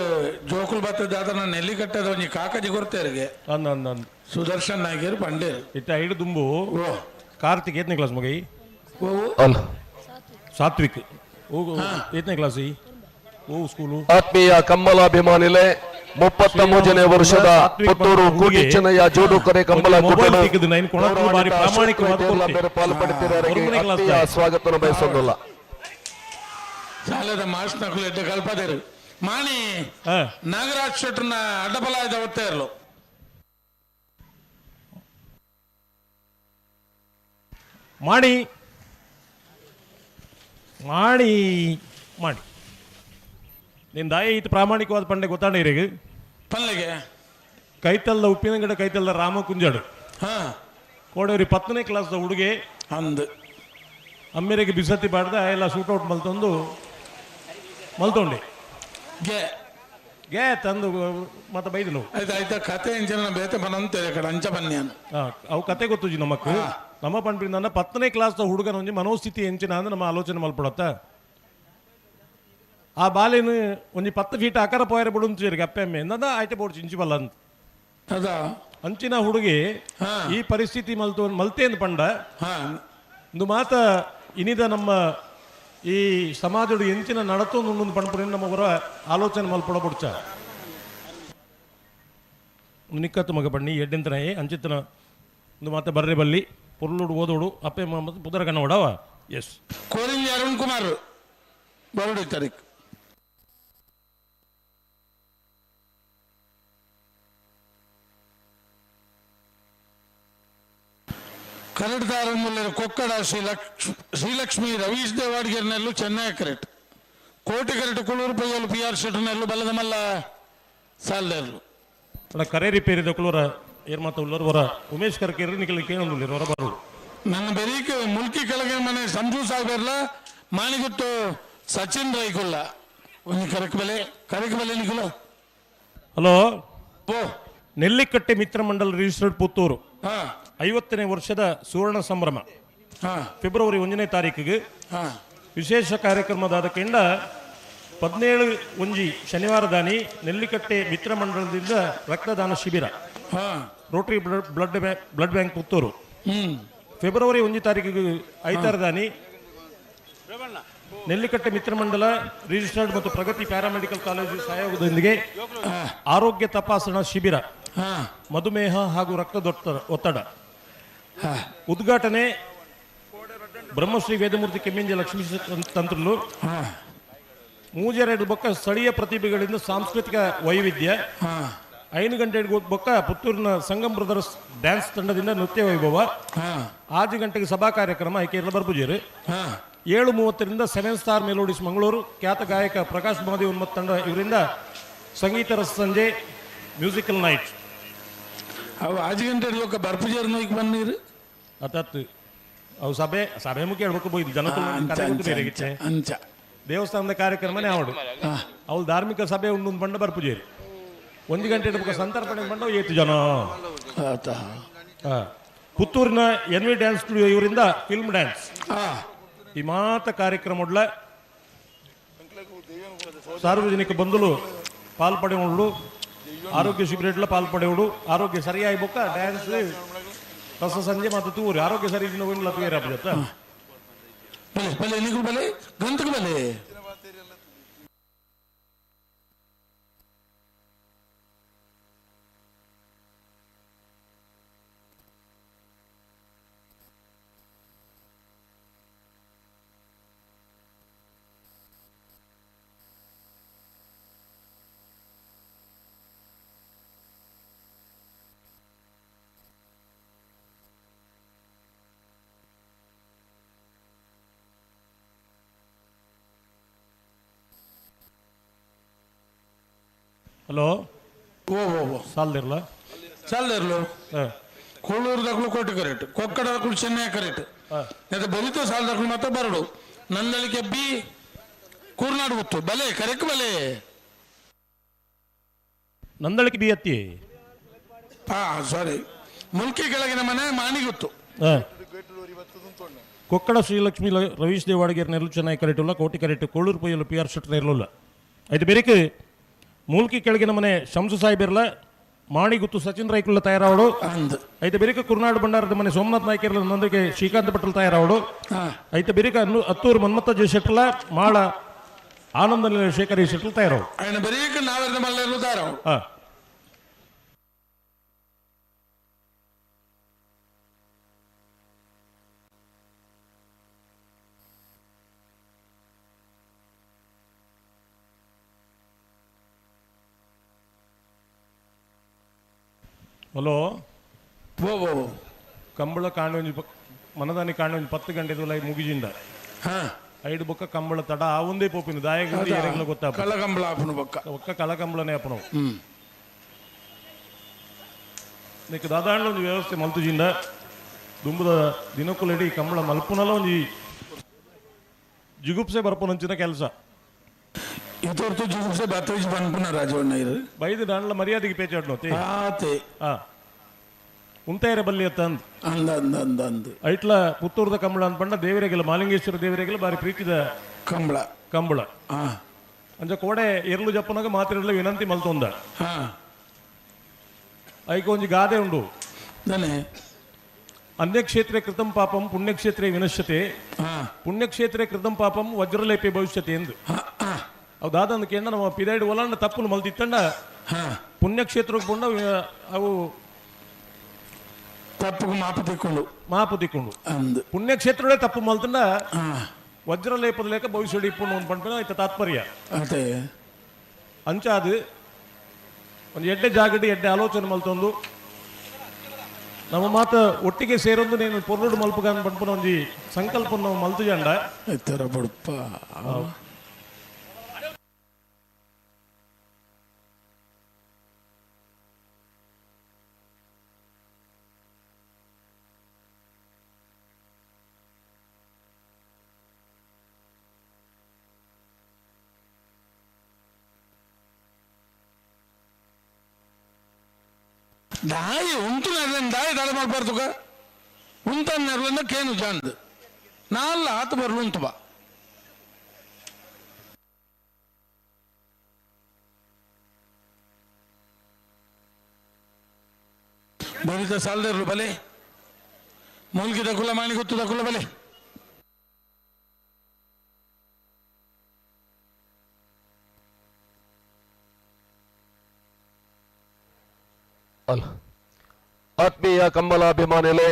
ಜೋಕುಲ್ ಬತ್ತದ ನಾನು ನೆಲ್ಲಿ ಕಟ್ಟದ ಒಂಜಿ ಕಾಕಜಿ ಕೊಡ್ತೇರಿಗೆ ಅಂದ ಅಂದ ಅಂದ ಸುದರ್ಶನ್ ನಾಯ್ಕರು ಪಂಡೇರು ಇತ್ತ ಐಡು ದುಂಬು ಕಾರ್ತಿಕ್ ಏತನೇ ಕ್ಲಾಸ್ ಮಗೈ ಸಾತ್ವಿಕ್ ಏತನೇ ಕ್ಲಾಸ್ ಓ ಸ್ಕೂಲು ಆತ್ಮೀಯ ಕಮ್ಮಲಾಭಿಮಾನಿಲೆ 33ನೇ ವರ್ಷದ ಪುತ್ತೂರು ಕೋಟಿ ಚೆನ್ನಯ್ಯ ಜೋಡುಕರೆ ಕಂಬಳ ಕೂಟದ ಸ್ವಾಗತ ಬಯಸೋದಿಲ್ಲ ಸಾಲದ ಮಾಸ್ನಕುಲು ಎಡ್ಡೆ ಕಲ್ಪದೇರು ಮಾಣಿ ನಾಗರಾಜ್ ಶೆಟ್ಟರ್ನ ಅಡ್ಡಬಲಾಯದ ಒತ್ತೆ ಇರಲು ಮಾಣಿ ಮಾಣಿ ಮಾಡಿ ನಿನ್ ದಾಯ ಈತ ಪ್ರಾಮಾಣಿಕವಾದ ಪಂಡೆ ಗೊತ್ತಾಂಡ ಇರಿಗೆ ಪಲ್ಲೆಗೆ ಕೈತಲ್ದ ಉಪ್ಪಿನಂಗಡ ಕೈತಲ್ದ ರಾಮ ಕುಂಜಾಡು ಕೋಡೇರಿ 10ನೇ ಕ್ಲಾಸ್ದ ಹುಡುಗೆ ಅಂದು ಅಮ್ಮೇರಿಗೆ ಬಿಸತಿ ಬಾಡ್ದ ಎಲ್ಲ ಶೂಟೌಟ್ ಮಲ್ತೊಂದು ಮಲ್ತೊಂಡೆ ಗೆ ಗೆ ತಂದು ಮತ್ತೆ ಬೈದು ನಾವು ಆಯ್ತು ಆಯ್ತಾ ಕತೆ ಇಂಚಿನ ಬೇತೆ ಬನಂತೇವೆ ಕಡೆ ಅಂಚ ಬನ್ನಿ ಅವು ಕತೆ ಗೊತ್ತುಜಿ ನಮಕ್ ನಮ್ಮ ಪಂಡ್ರಿಂದ 10ನೇ ಕ್ಲಾಸ್ದ ಹುಡುಗನ ಒಂಜಿ ಮನೋಸ್ಥಿತಿ ಎಂಚಿನ ಅಂದ್ರೆ ನಮ್ಮ ಆಲೋಚನೆ ಮಲ್ಪಡತ್ತ ಆ ಬಾಲಿನ ಒಂಜಿ 10 ಫೀಟ್ ಆಕಾರ ಪೋಯರೆ ಬಿಡು ಅಪ್ಪೆ ಅಮ್ಮೆ ಎಂದ ಆಯ್ತೆ ಬೋಡ್ಚಿ ಇಂಚಿ ಬಲ್ಲ ಅಂತ ಅದ ಅಂಚಿನ ಹುಡುಗಿ ಈ ಪರಿಸ್ಥಿತಿ ಮಲ್ತು ಮಲ್ತೆ ಅಂದ್ ಪಂಡ ಒಂದು ಮಾತ ಇನಿದ ನಮ್ಮ ಈ ಸಮಾಜಡು ಎಂಚಿನ ನಡತೊಂದು ಪಂಡ್ಪುರಿ ನಮ್ಮ ಹೊರ ಆಲೋಚನೆ ಮಲ್ಪಡ ಬುಡ್ಚ ನಿಕ್ಕತ್ತು ಮಗ ಬಣ್ಣಿ ಎಡ್ಡೆಂತನಾಯಿ ಅಂಚಿತ್ತನ ಒಂದು ಮಾತ ಬರ್ರೆ ಬಲ್ಲಿ ಪೊರ್ಲುಡು ಓದೋಡು ಅಪ್ಪೆ ಮತ್ತು ಪುದರ ಕಣ್ಣ ಓಡವ ಎಸ್ ಕೋರಿಂಜಿ ಅರುಣ್ ಕುಮಾರ್ ಬರಡು ತಾರೀಕು ಕರಡ್ದಾರಮುಲ್ಲರ ಕೊಕ್ಕಡ ಶ್ರೀಲಕ್ಷ್ಮಿ ರವೀಶ್ ದೇವಾಡ್ಗೆರ್ನೆಲ್ಲು ಚೆನ್ನೈ ಕರೆಟ್ ಕೋಟಿ ಕರೆಟ್ ಕುಳೂರು ಪೈಯಲು ಪಿ ಆರ್ ಶೆಟ್ಟರ್ನೆಲ್ಲು ಬಲದಮಲ್ಲ ಸಾಲ್ದೇರ್ಲು ಕರೆ ರಿಪೇರಿ ದೊಕ್ಕಲೂರ ಏರ್ ಮಾತ ಉಳ್ಳರು ಹೊರ ಉಮೇಶ್ ಕರ್ಕೇರಿ ನಿಖಲ್ ಕೇಳೊಂದುಳ್ಳೇರು ಹೊರ ಬರೋಡು ನನ್ನ ಬೆರೀಕ್ ಮುಲ್ಕಿ ಕೆಳಗೆ ಮನೆ ಸಂಜು ಸಾಹೇಬರ್ಲ ಮಾಣಿಗುತ್ತು ಸಚಿನ್ ರೈಕುಲ್ಲ ಒಂದು ಕರಕ್ ಬೆಲೆ ಕರಕ್ ಬೆಲೆ ನಿಖಲ. ಹಲೋ, ನೆಲ್ಲಿಕಟ್ಟೆ ಮಿತ್ರ ಮಂಡಲ ರಿಜಿಸ್ಟರ್ಡ್ ಪುತ್ತೂರು 50ನೇ ವರ್ಷದ ಸುವರ್ಣ ಸಂಭ್ರಮ ಫೆಬ್ರವರಿ 1ನೇ ತಾರೀಕಿಗೆ ವಿಶೇಷ ಕಾರ್ಯಕ್ರಮದಾದ ಕೆಂಡ 17/1 ಶನಿವಾರ ದಾನಿ ನೆಲ್ಲಿಕಟ್ಟೆ ಮಿತ್ರ ಮಂಡಲದಿಂದ ರಕ್ತದಾನ ಶಿಬಿರ Rotary blood bank Puttur. February 1 ತಾರೀಕಿಗೆ ಐತಾರ ದಾನಿ ನೆಲ್ಲಿಕಟ್ಟೆ ಮಿತ್ರ ಮಂಡಲ ರಿಜಿಸ್ಟರ್ಡ್ ಮತ್ತು ಪ್ರಗತಿ ಪ್ಯಾರಾಮೆಡಿಕಲ್ ಕಾಲೇಜು ಸಹಯೋಗದೊಂದಿಗೆ ಆರೋಗ್ಯ ತಪಾಸಣಾ ಶಿಬಿರ, ಮಧುಮೇಹ ಹಾಗೂ ರಕ್ತದೊತ್ತಡ ಒತ್ತಡ ಉದ್ಘಾಟನೆ ಬ್ರಹ್ಮಶ್ರೀ ವೇದಮೂರ್ತಿ ಕೆಮ್ಮಿಂಜೆ ಲಕ್ಷ್ಮೀ ತಂತ್ರಲು. 3-2 ಬೊಕ್ಕ ಸ್ಥಳೀಯ ಪ್ರತಿಭೆಗಳಿಂದ ಸಾಂಸ್ಕೃತಿಕ ವೈವಿಧ್ಯ. 5 ಗಂಟೆಗೆ ಬೊಕ್ಕ ಪುತ್ತೂರಿನ ಸಂಗಮ್ ಬ್ರದರ್ಸ್ ಡ್ಯಾನ್ಸ್ ತಂಡದಿಂದ ನೃತ್ಯ ವೈಭವ. 6 ಗಂಟೆಗೆ ಸಭಾ ಕಾರ್ಯಕ್ರಮ ಐಕೇರಳ ಬರ್ಪುಜೇರು. 7:30ರಿಂದ 7 ಸ್ಟಾರ್ ಮೆಲೋಡಿಸ್ ಮಂಗಳೂರು ಖ್ಯಾತ ಗಾಯಕ ಪ್ರಕಾಶ್ ಮಹಾದೇವನ್ ಮತ್ತು ತಂಡ ಇವರಿಂದ ಸಂಗೀತ ರಸ ಸಂಜೆ ಮ್ಯೂಸಿಕಲ್ ನೈಟ್. ಅವು 5 ಗಂಟೆ ಬೊಕ್ಕ ಬರ್ಪುಜೇರು ನೋಯ್ಕ್ ಬನ್ನೀರು ಅತ್ತತ್ತು ಅವು ಸಭೆ ಸಭೆ ಮುಖ್ಯ ಹೇಳ್ಬೇಕು ಬೋಯ್ದು ಜನ ಬೇರೆ ಅಂಚ ದೇವಸ್ಥಾನದ ಕಾರ್ಯಕ್ರಮನೇ ಅವಡು ಅವಳು ಧಾರ್ಮಿಕ ಸಭೆ ಉಂಡು ಬಂಡ ಬರ್ಪುಜೇರಿ. 1 ಗಂಟೆ ಬೊಕ್ಕ ಸಂತರ್ಪಣೆ ಬಂಡ ಏತು ಜನ. ಪುತ್ತೂರಿನ ಎನ್ ವಿ ಡ್ಯಾನ್ಸ್ ಸ್ಟುಡಿಯೋ ಇವರಿಂದ ಫಿಲ್ಮ್ ಡ್ಯಾನ್ಸ್. ಈ ಮಾತ ಕಾರ್ಯಕ್ರಮ ಸಾರ್ವಜನಿಕ ಬಂಧುಲು ಪಾಲ್ಪಡೆಯುಳು, ಆರೋಗ್ಯ ಶಿಬಿರ ಪಾಲ್ಪಡೆಯುಳು. ಆರೋಗ್ಯ ಸರಿಯಾಗಿ ಬೊಕ್ಕ ಡ್ಯಾನ್ಸ್ ರಸ ಸಂಜೆ ಮತ್ತು ತೂರು ಆರೋಗ್ಯ ಸರಿ ತೂರ. ಬಲೆ ಬಲೆ ನಿಗೂ ಬಲೆ ಗಂತకు ಬಲೆ. ಹಲೋ, ಓ ಓ ಸಾಲದಿರಲ್ಲ ಸಾಲದಿರ್ಲು. ಕೋಳೂರು ದಕ್ಕಲು ಕೋಟಿ ಕರೆಕ್ಟ್, ಕೊಕ್ಕಡ ದಕ್ಕಲು ಚೆನ್ನೈ ಕರೆಕ್ಟ್, ಮತ್ತೆ ಬಲಿತ ಸಾಲ ದಕ್ಕಲು ಮಾತ್ರ ಬರಡು. ನಂದಳಿಕೆ ಬಿ ಕೂರ್ನಾಡು ಗೊತ್ತು ಬಲೆ ಕರೆಕ್ಟ್ ಬಲೆ. ನಂದಳಿಕೆ ಬಿ ಅತ್ತಿ ಸಾರಿ ಮುಲ್ಕಿ ಕೆಳಗಿನ ಮನೆ ಮಾಣಿಗುತ್ತು. ಕೊಕ್ಕಡ ಶ್ರೀಲಕ್ಷ್ಮಿ ರವೀಶ್ ದೇವಾಡಿಗೇರ್ ನೆರಳು ಚೆನ್ನೈ ಕರೆಕ್ಟ್ ಉಲ್ಲ, ಕೋಟಿ ಕರೆಕ್ಟ್, ಕೋಳೂರು ಪೊಯ್ಯಲು ಪಿ ಆರ್ ಶೆಟ್ಟರ್ ಇರಲಿಲ್ಲ. ಐದು ಬೇರೆಕ್ ಮೂಲ್ಕಿ ಕೆಳಗಿನ ಮನೆ ಶಂಸು ಸಾಹೇಬಿರ್ಲ, ಮಾಣಿಗುತ್ತು ಸಚಿನ್ ರೈಕುಲ್ಲ ತಯಾರಾವಡು. ಐತೆ ಬೆರಿಕ ಕುರ್ನಾಡು ಭಂಡಾರದ ಮನೆ ಸೋಮನಾಥ್ ನಾಯ್ಕರ್ಲ ನಂದಕ್ಕೆ ಶ್ರೀಕಾಂತ್ ಭಟ್ರಲ್ ತಯಾರಾವಡು. ಐತೆ ಬೆರಿಕ ಅತ್ತೂರು ಮನ್ಮತ್ತ ಜೆ ಶೆಟ್ಟಲ ಮಾಳ ಆನಂದ ಶೇಖರ್ ಶೆಟ್ಟಲ್ ತಯಾರಾವಡು. ಹಲೋ, ಓ ಓ ಕಂಬಳ ಕಾಂಡ ಮನದಾನಿ ಕಾಂಡ 10 ಗಂಟೆ ಮುಗಿಜಿಂದ ಐದು ಬೊಕ್ಕ ಕಂಬಳ ತಡ ಆ ಒಂದೇ ಪೋಪಿನ ದಾಯಕ ಗೊತ್ತಾ ಕಲಕಂಬಳ ಆಪನು ಬೊಕ್ಕ ಒಕ್ಕ ಕಲಕಂಬಳನೇ ಆಪನು. నీకు దాదాంట్లో ಒಂದು ವ್ಯವಸ್ಥೆ ಮಲ್ತುಜಿಂದ ದುಂಬುದ ದಿನಕ್ಕುಲೆಡಿ ಕಂಬಳ ಮಲ್ಪುನಲ ಒಂಜಿ ಜಿಗುಪ್ಸೆ ಬರ್ಪುನಂಚಿನ ಕೆಲಸ. ಇತೋರ್ತು ಜಿಗುಪ್ಸೆ ಬತ್ತವಿಜ್ ಪನ್ಪುನ ರಾಜವಣ್ಣ ಇರು ಬೈದು ದಾಂಡ್ಲ ಮರ್ಯಾದೆಗೆ ಪೇಚಾಡ್ನೋ ಆತೆ ಉಂತೇರೆ ಬಲ್ಲಿ ಅತ್ತ ಅಂದ್ ಅಂದ ಅಂದ ಅಂದ ಅಂದ್ ಐಟ್ಲ ಪುತ್ತೂರ್ದ ಕಂಬಳ ಅನ್ಪಂಡ ದೇವರಿಗೆಲ್ಲ ಮಾಲಿಂಗೇಶ್ವರ ದೇವರಿಗೆಲ್ಲ ಬಾರಿ ಪ್ರೀತಿದ ಕಂಬಳ ಕಂಬಳ ಅಂಚ ಕೋಡೆ ಎರ್ಲು ಜಪ್ಪನಾಗ ಮಾತಿರಲ್ಲ ವಿನಂತಿ ಮಲ್ತೊಂದ ಐಕ ಒಂಜಿ ಗಾದೆ ಉಂಡು ಅನ್ಯಕ್ಷೇತ್ರೆ ಕೃತಂ ಪಾಪಂ ಪುಣ್ಯಕ್ಷೇತ್ರೆ ವಿನಶ್ಯತೆ ಪುಣ್ಯಕ್ಷೇತ್ರೆ ಕೃತಂ ಪಾಪಂ ವಜ್ರಲೇಪೆ ಭವಿಷ್ಯತೆ ಎಂದು ಅವು ದಾದಂದ ಕೇಂದ್ರ ನಮ್ಮ ಪಿದೈಡ್ ಒಲಾಂಡ ತಪ್ಪುನು ಮಲ್ತಿತ್ತಂಡ ಪುಣ್ಯಕ್ಷೇತ್ರಕ್ಕೆ ಪುಣ್ಯ ಅವು ತಪ್ಪು ಮಾಪು ತಿಕ್ಕೊಂಡು ಮಾಪು ತಿಕ್ಕೊಂಡು ಪುಣ್ಯಕ್ಷೇತ್ರಗಳೇ ತಪ್ಪು ಮಲ್ತಂಡ ವಜ್ರಲೇಪದ ಲೇಖ ಭವಿಷ್ಯ ಇಪ್ಪುಂಡು ಒಂದು ಪಂಪಿನ ಆಯ್ತ ತಾತ್ಪರ್ಯ ಅಂಚಾದು ಒಂದು ಎಡ್ಡೆ ಜಾಗಡಿ ಎಡ್ಡೆ ಆಲೋಚನೆ ಮಲ್ತೊಂದು ನಮ್ಮ ಮಾತ ಒಟ್ಟಿಗೆ ಸೇರೊಂದು ನೇನು ಪೊರ್ಲುಡು ಮಲ್ಪುಗಾನ್ ಪಂಪುನ ಒಂಜಿ ಸಂಕಲ್ಪ ನಾವು ಮಲ್ತು ಜಂಡ ಬಡಪ್ಪ. ದಾಯಿ ಉಂಟು ನೆರ್ಲನ್ ದಾಯಿ ದಡ ಮಲ್ಪಾರ್ತುಕ ಉಂತನ್ ನೆರ್ಲನ್ನ ಕೇನು ಜಾಂದ್ ನಾಲ್ಲ ಆತು ಬರ್ಲು ಉಂಟು ಬಾ ಬರಿತ ಸಾಲದರ್ಲು ಬಲೆ ಮೂಲ್ಕಿ ದಕುಲ ಮಾಣಿ ಗೊತ್ತು ದಕುಲ ಬಲೆ ಅಲ್ಲ ಆತ್ಮೀಯ ಕಂಬಲಾಭಿಮಾನಿಗಳೇ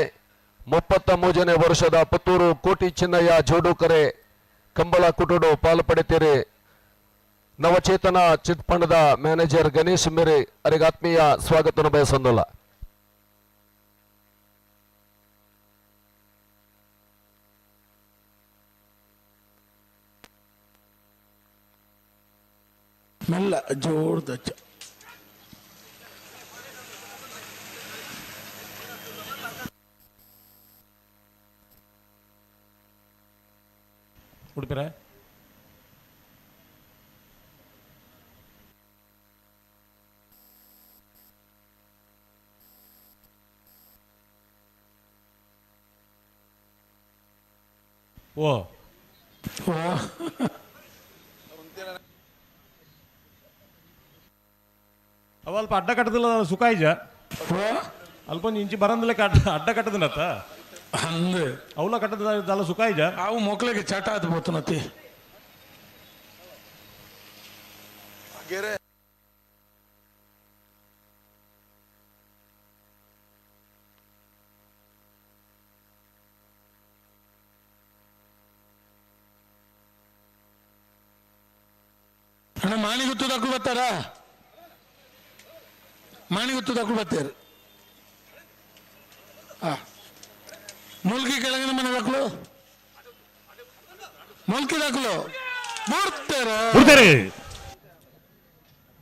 33ನೇ ವರ್ಷದ ಪುತ್ತೂರು ಕೋಟಿ ಚಿನ್ನಯ್ಯ ಜೋಡುಕರೆ ಕಂಬಳ ಕುಟುಡು ಪಾಲು ಪಡೆತೀರಿ. ನವಚೇತನ ಚಿಟ್ಫಂಡದ ಮ್ಯಾನೇಜರ್ ಗಣೇಶ್ ಮೇರೆ ಅವರಿಗೆ ಆತ್ಮೀಯ ಸ್ವಾಗತವನ್ನು ಬಯಸೊಂದಲ್ಲ. ಮೆಲ್ಲ ಜೋರ್ದಚ್ಚ ಉಡುಪಿರ ಓ ಅವ ಅಲ್ಪ ಅಡ್ಡ ಕಟ್ಟದಿಲ್ಲ ಸುಖ ಇಜ ಅಲ್ಪ ಒಂಜಿ ಇಂಚಿ ಬರಂದಿಲ್ಲ ಅಡ್ಡ ಕಟ್ಟದಿನತ್ತ ಅಂದ್ ಅವಲ ಕಟ್ಟದ ಸುಖ ಇಜ ಅವು ಮಕ್ಕಳಿಗೆ ಚಟ ಆತು ಬೋತನತಿ ಅಣ್ಣ ಮಾಣಿ ಗುತ್ತು ದಕ್ಕಲು ಬರ್ತಾರ ಮಾಣಿ ಗುತ್ತು ದಕ್ಕಲು ಬರ್ತಾರ ಆ ಮುಲ್ಕಿ ಕೆಳಗಿನ ಮನೆ ದಾಖಲು ಮುಲ್ಕಿ ದಾಖಲು ಬರ್ತಾರೆ ಬಿಡ್ತಾರೆ.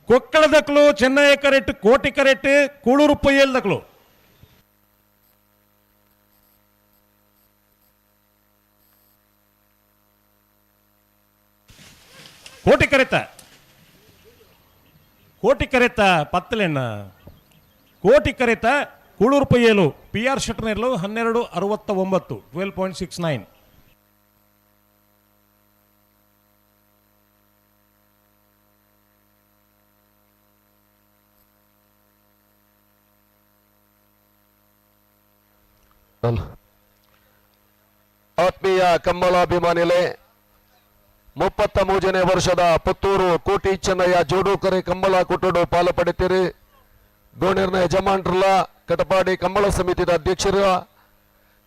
ಕೊಕ್ಕಳ ದಕ್ಕಲು ಚೆನ್ನೈ ಕರೆಟ್ ಕೋಟಿ ಕರೆಟ್ ಕೂಳೂರು ಪೊಯ್ಯಲ್ ದಕ್ಕಲು ಕೋಟಿ ಕರೆತ ಕೋಟಿ ಕರೆತ ಪತ್ತಲೆಣ್ಣ ಕೋಟಿ ಕರೆತ ಕೂಳೂರು ಪೊಯ್ಯಲು ಪಿ ಆರ್ ಶೆಟ್ನರ್ಲು 12.69 12.69. ಆತ್ಮೀಯ ಕಂಬಳಾಭಿಮಾನಿಗಳೇ 33ನೇ ವರ್ಷದ ಪುತ್ತೂರು ಕೋಟಿ ಚೆನ್ನಯ್ಯ ಜೋಡುಕರೆ ಕಂಬಳ ಕುಟುಡು ಪಾಲು ಪಡೆತೀರಿ. ಗೋಣಿರ್ನ ಯಜಮಾನ್ರಲ್ಲ ಕಟಪಾಡಿ ಕಂಬಳ ಸಮಿತಿಯ ಅಧ್ಯಕ್ಷರ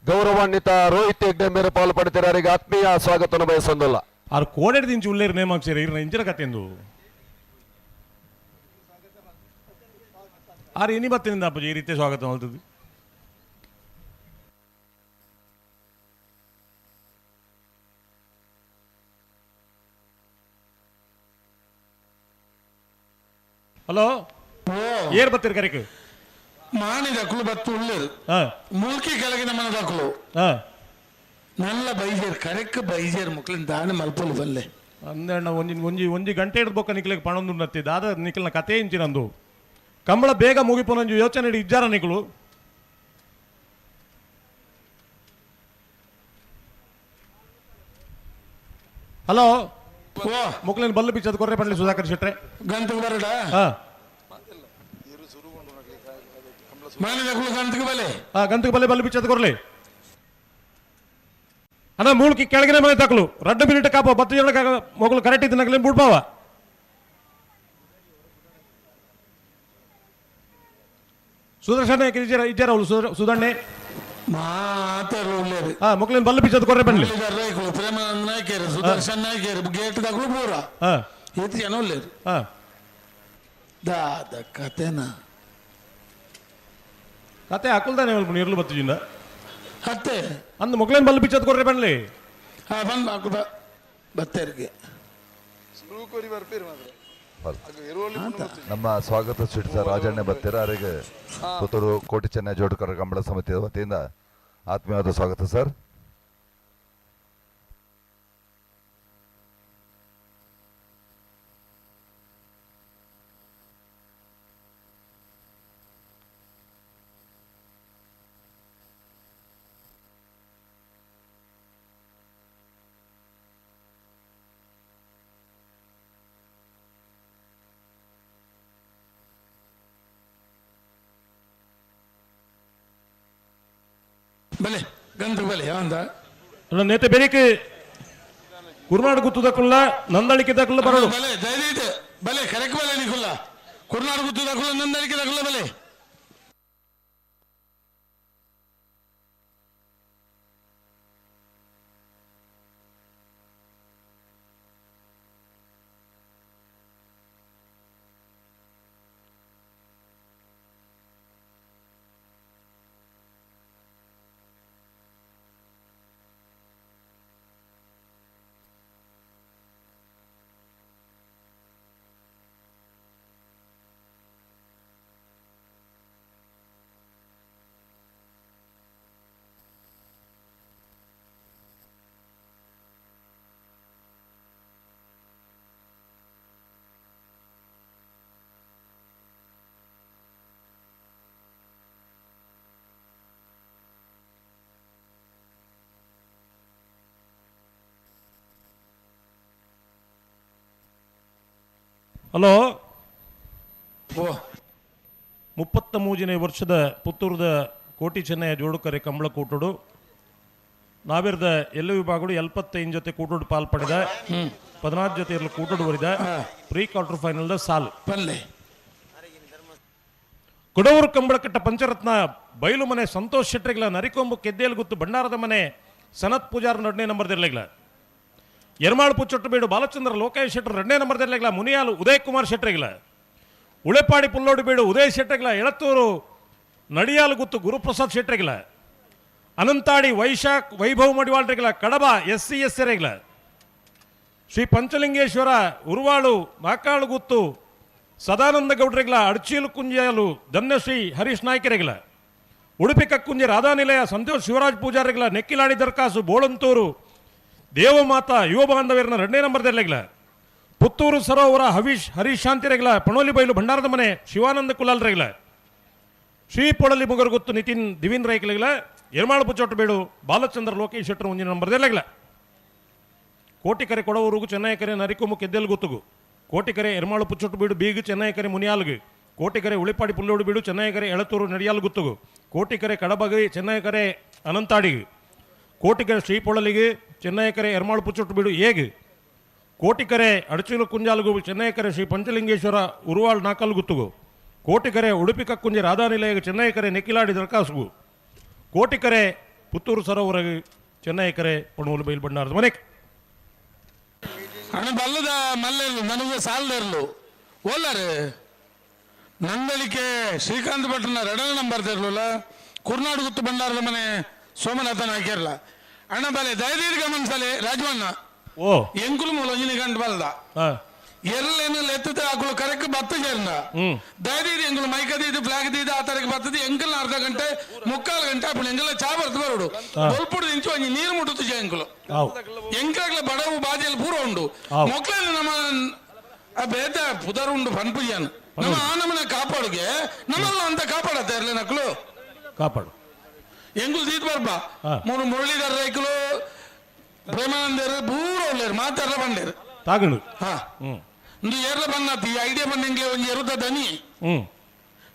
ಗೌರವಾನ್ವಿತ ರೋಹಿತ್ ಹೆಗ್ಡೆ ಮೇರೆ ಪಾಲು ಪಡೆತೀರಿ. ಅವರಿಗೆ ಆತ್ಮೀಯ ಸ್ವಾಗತವನ್ನು ಬಯಸೊಂದಲ್ಲ. ಆರು ಕೋಡೆಡ್ ದಿಂಚು ಉಳ್ಳೇರು ನೇಮಾಕ್ಸಿರಿ ಇರ್ನ ಇಂಚಿನ ಕತೆಂದು ಆರು ಎನಿ ಬತ್ತಿನಿಂದ ಅಪ್ಪಾಜಿ ಈ ರೀತಿಯ ಸ್ವಾಗತ ಮಾಡ್ತದೆ. ಹಲೋ ಏರ್ ಬತ್ತೀರಿ ಕರೆಕ್ ಮಾಣಿ ದಕ್ಕಲು ಬತ್ತು ಉಳ್ಳೇರು ಮುಲ್ಕಿ ಕೆಳಗಿನ ಮನೆ ದಕ್ಕಲು ನಲ್ಲ ಬೈಜೇರ್ ಕರೆಕ್ ಬೈಜೇರ್ ಮಕ್ಳಿನ ದಾನ ಮಲ್ಪಲು ಬಲ್ಲೆ ಅಂದಣ್ಣ ಒಂಜಿ ಒಂಜಿ ಒಂಜಿ ಗಂಟೆ ಹಿಡ್ದು ನಿಕ್ಲಿಗೆ ಪಣೊಂದು ನತ್ತಿ ದಾದ ನಿಕ್ಲಿನ ಕತೆ ಇಂಚಿನಂದು ಕಂಬಳ ಬೇಗ ಮುಗಿಪೊನೊಂಜಿ ಯೋಚನೆ ಇಡಿ ಇಜ್ಜಾರ ನಿಕ್ಲು. ಹಲೋ ಮೊಕ್ಲಿನ ಬಲ್ಲು ಬಿಚ್ಚದ ಕೊರ್ರೆ ಪಡ್ಲಿ ಸುಧಾಕರ್ ಶೆಟ್ರೆ ಗಂಟೆಗೆ ಬರಡ ಗಂಟೆಗೆ ಬಲೆ ಗಂಟೆಗೆ ಬಲೆ ಬಲ್ಲು ಬಿಚ್ಚದ ಕೊರ್ಲಿ ಅಣ್ಣ ಮೂಳ್ಕಿ ಕೆಳಗಿನ ಮನೆ ತಕಲು ರಡ್ಡು ಮಿನಿಟ್ ಕಾಪ ಬತ್ತು ಜನ ಮಗಳು ಕರೆಕ್ಟ್ ಇದ್ದು ನಗಲಿ ಬುಡ್ಬಾವ ಸುದರ್ಶನ ಇಜ್ಜಾರ ಇಜ್ಜಾರ ಅವಳು ಸುಧಣ್ಣೆ ಮಾತಾಡಲು ಮಕ್ಳಿನ ಬಲ್ಲು ಬಿಚ್ಚದ ಕೊರ್ರೆ ಬನ್ನಿ ಪ್ರೇಮಾನಂದ ನಾಯ್ಕರು ಸುದರ್ಶನ್ ನಾಯ್ಕರು ಗೇಟ್ ದಾಖಲು ಪೂರ ಏತ್ ಜನ ಉಳ್ಳೇರು ದಾದ ಕತೆನಾ ಕತೆ ಹಾಕುಲ್ದಾನೆ ಇರ್ಲು ಬತ್ತಿಜಿಂದ ಅತ್ತೆ ಅಂದ್ ಮೊಗ್ಲೇನ್ ಬಲ್ಲು ಬಿಚ್ಚದ ಕೊರ್ರೆ ಬನ್ಲಿ ಬಂದ್ ಹಾಕು ಬತ್ತೇರಿಗೆ ನಮ್ಮ ಸ್ವಾಗತ ಸ್ವೀಟಿಸ ರಾಜಣ್ಣ ಬತ್ತೀರ ಅವರಿಗೆ ಪುತ್ತೂರು ಕೋಟಿ ಚೆನ್ನೈ ಜೋಡುಕರ ಕಂಬಳ ಸಮಿತಿಯ ವತಿಯಿಂದ ಆತ್ಮೀಯವಾದ ಸ್ವಾಗತ ಸರ್. ಬಲೆ ಗಂತು ಬಲೆ ಅಂದ ನೇತೆ ಬೆರಿಕೆ ಕುರ್ನಾಡು ಗುತ್ತದಕ್ಕುಲ್ಲ ನಂದಳಿಕೆ ದಕ್ಕುಲ್ಲ ಬರೋದು ಬಲೆ ದಯದೀತು ಬಲೆ ಕರೆಕ್ ಬಲೆ ನಿಕುಲ್ಲ ಕುರ್ನಾಡು ಗುತ್ತದಕ್ಕುಲ್ಲ ನಂದಳಿಕೆ ದಕ್ಕುಲ್ಲ ಬಲೆ ಹಲೋ 33ನೇ ವರ್ಷದ ಪುತ್ತೂರದ ಕೋಟಿ ಚೆನ್ನಯ್ಯ ಜೋಡುಕರೆ ಕಂಬಳ ಕೂಟೋಡು ನಾವಿರದ ಎಲ್ಲ ವಿಭಾಗಗಳು 75 ಜೊತೆ ಕೂಟೋಡು ಪಾಲ್ ಪಡೆದ 14 ಜೊತೆ ಇರಲು ಕೂಟೋಡು ಬರಿದ pre quarter final the ಸಾಲು ಪಲ್ಲೆ ಕೊಡವೂರು ಕಂಬಳಕಟ್ಟ ಪಂಚರತ್ನ ಬೈಲು ಮನೆ ಸಂತೋಷ್ ಶೆಟ್ಟರಿಗಳ ನರಿಕೊಂಬು ಕೆದ್ದೇಲು ಗುತ್ತು ಭಂಡಾರದ ಮನೆ ಸನತ್ ಪೂಜಾರ್ 2ನೇ ನಂಬರ್ದಿರಲಿಲ್ಲ ಎರ್ಮಾಳು ಪುಚ್ಚೊಟ್ಟಬೇಡು ಬಾಲಚಂದ್ರ ಲೋಕೇಶ್ ಶೆಟ್ಟರ್ 2ನೇ ನಂಬರ್ದಿರಲಿಲ್ಲ ಮುನಿಯಾಲು ಉದಯ್ ಕುಮಾರ್ ಶೆಟ್ಟರಿಗಳ ಉಳೆಪಾಡಿ ಪುಲ್ಲೋಡು ಬೀಡು ಉದಯ್ ಶೆಟ್ಟರಿಗಳ ಎಳತ್ತೂರು ನಡಿಯಾಲು ಗುತ್ತು Guruprasad ಶೆಟ್ಟರಿಗಳ Anantadi Vaishakh Vaibhav ಮಡಿವಾಳ್ರಿಗಳ Kadaba S C S ಎರೆಗಳ Shri Panchalingeshwara ಉರುವಾಳು ನಾಕಾಳು ಗುತ್ತು ಸದಾನಂದ ಗೌಡ್ರಿಗಳ ಅಡ್ಚೀಲು ಕುಂಜಾಲು ಧನ್ಯಶ್ರೀ ಹರೀಶ್ ನಾಯ್ಕರಿಗಳ ಉಡುಪಿ ಕಕ್ಕುಂಜಿ ರಾಧಾನಿಲಯ ಸಂತೋಷ್ ಶಿವರಾಜ್ ಪೂಜಾರಿಗಳ ನೆಕ್ಕಿಲಾಡಿ ದರ್ಕಾಸು ಬೋಳಂತೂರು ದೇವಮಾತಾ ಯುವ ಬಾಂಧವ್ಯರನ್ನ 2ನೇ ನಂಬರ್ದಲ್ಲಿಗಳ ಪುತ್ತೂರು ಸರೋವರ ಹವೀಶ್ ಹರೀಶ್ ಶಾಂತಿರೆಗಳ ಪಣೋಲಿ ಬೈಲು ಭಂಡಾರದ ಮನೆ ಶಿವಾನಂದ ಕುಲಾಲ್ರೆಗಳ ಶ್ರೀ ಪೊಳಲಿ ಮುಗರುಗುತ್ತು ನಿತಿನ್ ದಿವಿನ್ ರೈಕಲಿಗಳ ಎರ್ಮಾಳು ಪುಚ್ಚೊಟ್ಟಬೇಡು ಬಾಲಚಂದ್ರ ಲೋಕೇಶ್ ಶೆಟ್ಟರ್ 1ನೇ ನಂಬರ್ದಲ್ಲಿಗಳ ಕೋಟಿಕರೆ ಕೊಡವೂರುಗು ಚೆನ್ನೈಕರೆ ನರಿಕೊಮ್ಮು ಕೆದ್ದೆಲ್ ಗುತ್ತುಗು ಕೋಟಿಕರೆ ಎರ್ಮಾಳು ಪುಚ್ಚೊಟ್ಟು ಬೀಡು ಬೀಗು ಚೆನ್ನೈಕರೆ ಮುನಿಯಾಲ್ಗು ಕೋಟಿಕರೆ ಉಳಿಪಾಡಿ ಪುಲ್ಲೋಡು ಬೀಡು ಚೆನ್ನೈಕರೆ ಎಳತೂರು ನಡಿಯಾಲ್ ಗುತ್ತುಗು ಕೋಟಿಕರೆ ಕಡಬಗೈ ಚೆನ್ನೈಕರೆ ಅನಂತಾಡಿಗು ಕೋಟಿಕರೆ ಶ್ರೀಪೊಳಲಿಗೆ ಚೆನ್ನೈಕರೆ ಎರ್ಮಾಳು ಪುಚ್ಚೊಟ್ಟು ಬೀಡು ಏಗು ಕೋಟಿಕರೆ ಅಡಚೀಲು ಕುಂಜಾಲುಗು ಚೆನ್ನೈಕರೆ ಶ್ರೀ ಪಂಚಲಿಂಗೇಶ್ವರ ಉರುವಾಳ್ ನಾಕಲ್ ಗುತ್ತುಗು ಕೋಟಿಕರೆ ಉಡುಪಿ ಕಕ್ಕುಂಜಿ ರಾಧಾನಿಲಯ ಚೆನ್ನೈಕರೆ ನೆಕ್ಕಿಲಾಡಿ ದರ್ಕಾಸುಗು ಕೋಟಿಕರೆ ಪುತ್ತೂರು ಸರೋವರಗು ಚೆನ್ನೈಕರೆ ಪಣೋಲು ಬೈಲು ಭಂಡಾರದ ಮನೆಗೆ ಅಣ್ಣ ಬಲ್ಲದ ಮಲ್ಲೆರ್ಲು ನನಗೆ ಸಾಲದಿರ್ಲು ಓಲಾರೆ ನಂದಳಿಕೆ ಶ್ರೀಕಾಂತ್ ಭಟ್ರನ 2ನೇ ನಂಬರ್ ತರ್ಲಲ್ಲ ಕುರ್ನಾಡು ಗುತ್ತು ಭಂಡಾರದ ಮನೆ ಸೋಮನಾಥನ ಹಾಕಿರಲ್ಲ ಅಣ್ಣ ಬಲೆ ದಯದೀರ್ಘ ಗಮನಿಸಲೆ ರಾಜವಣ್ಣ ಓ ಎಂಕುಲು ಮೂಲ ಒಂಜಿನ ಗಂಟು ಬಲ್ದ ಎಲ್ಲೇನು ಎತ್ತದ ಆಕುಲು ಕರೆಕ್ ಬತ್ತ ಸೇರ್ನ ದಯದೀದಿ ಎಂಕುಲು ಮೈಕದೀದು ಫ್ಲಾಗ್ ದೀದು ಆ ತರಕ್ಕೆ ಬರ್ತದೆ ಎಂಕಲ್ನ ಅರ್ಧ ಗಂಟೆ ಮುಕ್ಕಾಲು ಗಂಟೆ ಅప్పుడు ಎಂಕಲ ಚಾ ಬರ್ತು ಬರೋಡು ಬೊಲ್ಪುಡು ನಿಂಚು ಒಂಜಿ ನೀರು ಮುಟ್ಟುತ್ತು ಎಂಕುಲು ಎಂಕಲಾಗ್ಲ ಬಡವು ಬಾಜಿಯಲ್ಲಿ ಪೂರ ಉಂಡು ಮೊಕ್ಲಲ್ಲಿ ನಮ್ಮ ಬೇತ ಪುದರ್ ಉಂಡು ಪನ್ಪುಜಾನ್ ನಮ್ಮ ಆ ನಮ್ಮನೆ ಕಾಪಾಡುಗೆ ನಮ್ಮಲ್ಲ ಅಂತ ಕಾಪಾಡತ್ತೆ ಇರ್ಲಿ ನಕ್ಲು ಕಾಪಾಡು ಎಂಕುಲು ದೀತ್ ಬರ್ಬ ಮೂರು ಮುರಳೀಧರ್ ರೈಕುಲು ಪ್ರೇಮಾನಂದರು ಪೂರ ಉಳ್ಳೇರು ಮಾತಾಡ್ಲ ಬಂಡೇರು ತಾಗಣು ಹಾ ಇಂದು ಏರ್ಲ ಬಂದಾತಿ ಈ ಐಡಿಯಾ ಬಂದಂಗೆ ಒಂಜಿ ಎರುತ್ತ ದನಿ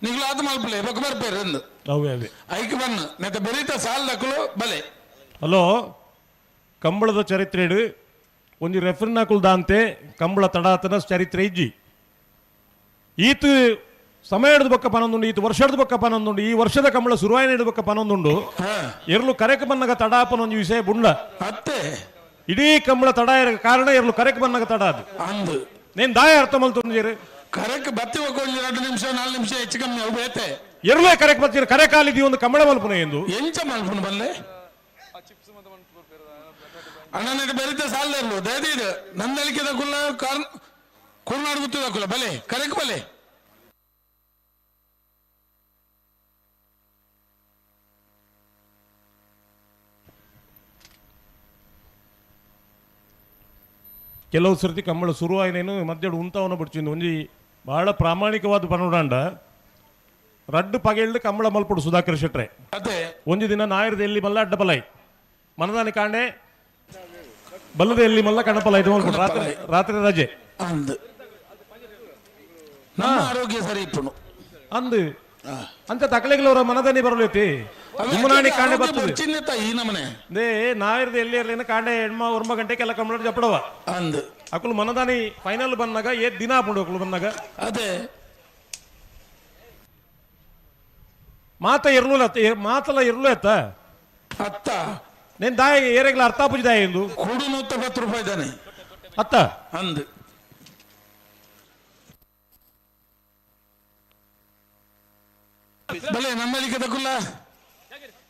ನಿಗ್ಲು ಆತ ಮಲ್ಪಲೆ ಬೊಕ್ಕ ಬರ್ಪೇರು ಎಂದು ಅವೇ ಅವೇ ಐಕ್ ಬನ್ನ ನೆತ್ತ ಬೆರೀತ ಸಾಲ್ ದಕ್ಕಲು ಬಲೆ ಹಲೋ ಕಂಬಳದ ಚರಿತ್ರೆಡು ಒಂಜಿ ರೆಫರಿನಾಕುಲ್ ದಾಂತೆ ಕಂಬಳ ತಡಾತನ ಚರಿತ್ರೆ ಇಜ್ಜಿ ಈತ ಸಮಯ ಹಿಡಿದು ಬೊಕ್ಕ ಪನೊಂದುಂಡು ಈತ ವರ್ಷ ಹಿಡಿದು ಬೊಕ್ಕ ಪನೊಂದುಂಡು ಈ ವರ್ಷದ ಕಂಬಳ ಸುರುವಾಯನ ಹಿಡಿದು ಬೊಕ್ಕ ಪನೊಂದುಂಡು ಎರ್ಲು ಕರೆಕ್ ಬನ್ನಗ ತಡಾಪನ ಒಂಜಿ ವಿಷಯ ಬುಂಡ ಅತ್ತೆ ಇಡೀ ಕಂಬಳ ತಡ ಕಾರಣ ಎರ್ಲು ಕರೆಕ್ ಬನ್ನಗ ತಡ ಅದು ಅಂದು ನೇನ್ ದಾಯ ಅರ್ಥ ಮಲ್ತೊಂದಿರು ಕರೆಕ್ ಬತ್ತಿ ಒಂಜಿ 2 ನಿಮಿಷ 4 ನಿಮಿಷ ಹೆಚ್ಚು ಕಮ್ಮಿ ಅವು ಬೇತೆ ಎರ್ಲೇ ಕರೆಕ್ ಬತ್ತೀರ ಕರೆ ಕಾಲಿದ್ದೀವಿ ಒಂದು ಕಂಬಳ ಮಲ್ಪುನ ಎಂದು ಎಂಚ ಮಲ್ಪುನ ಬಲ್ಲೆ ಅಣ್ಣನ ಬೆರಿತ ಸಾಲದರ್ಲು ದಯದೀದು ನಂದಳಿಕೆ ದಕ್ಕುಲ್ಲ ಕುರ್ನಾಡು ಗುತ್ತು ದಕ್ಕುಲ್ಲ ಬಲೆ ಕರೆಕ್ ಬಲೆ ಕೆಲವು ಸರ್ತಿ ಕಂಬಳ ಶುರುವಾಯಿನೇನು ಮಧ್ಯಡು ಉಂತಾವನ ಬಿಡ್ಚಿಂದು ಒಂಜಿ ಬಹಳ ಪ್ರಾಮಾಣಿಕವಾದ ಪನುಡಾಂಡ ರಡ್ಡು ಪಗೆಳ್ದು ಕಂಬಳ ಮಲ್ಪುಡು ಸುಧಾಕರ್ ಶೆಟ್ರೆ ಅದೇ ಒಂಜಿ ದಿನ ನಾಯರದ ಎಲ್ಲಿ ಮಲ್ಲ ಅಡ್ಡ ಬಲೈ ಮನದಾನಿ ಕಾಂಡೆ ಬಲ್ಲದ ಎಲ್ಲಿ ಮಲ್ಲ ಕಣಪಲ ಇದು ಮಲ್ಪುಡು ರಾತ್ರಿ ರಾತ್ರಿ ರಜೆ ಅಂದು ನಮ್ಮ ಆರೋಗ್ಯ ಸರಿ ಇಪ್ಪುನು ಅಂದು ಅಂತ ತಕಲೆಗಳವರ ಮನದನಿ ಬರಲೈತಿ ಗುಮ್ಮನಾಣಿ ಕಾಂಡೆ ಬರ್ತದೆ ಈ ನಮನೆ they ನಾಯಿರ್ದ ಎಲ್ಲಿ ಇರ್ಲಿನ ಕಾಂಡೆ ಎಣ್ಮ ಒರ್ಮ ಗಂಟೆಗೆಲ್ಲ ಕಂಪ್ಲೀಟ್ ಜಪ್ಪಡವ ಅಂದ್ ಅಕುಲು ಮನದಾನಿ ಫೈನಲ್ ಬಂದಾಗ ಏ ದಿನ ಆಪುಂಡು ಅಕುಲು ಬಂದಾಗ ಅದೇ ಮಾತ ಇರ್ಲೂಲ ಮಾತಲ್ಲ ಇರ್ಲು ಎತ್ತ ಅತ್ತ ನೇನ್ ದಾಯ ಏರೆಗ್ಲ ಅರ್ಥ ಪೂಜೆ ದಾಯ ಎಂದು ಕೂಡು 110 ರೂಪಾಯಿ ಇದ್ದಾನೆ ಅತ್ತ ಅಂದ್ ಬಲೆ ನಮ್ಮಲ್ಲಿ ಕದಕುಲ್ಲ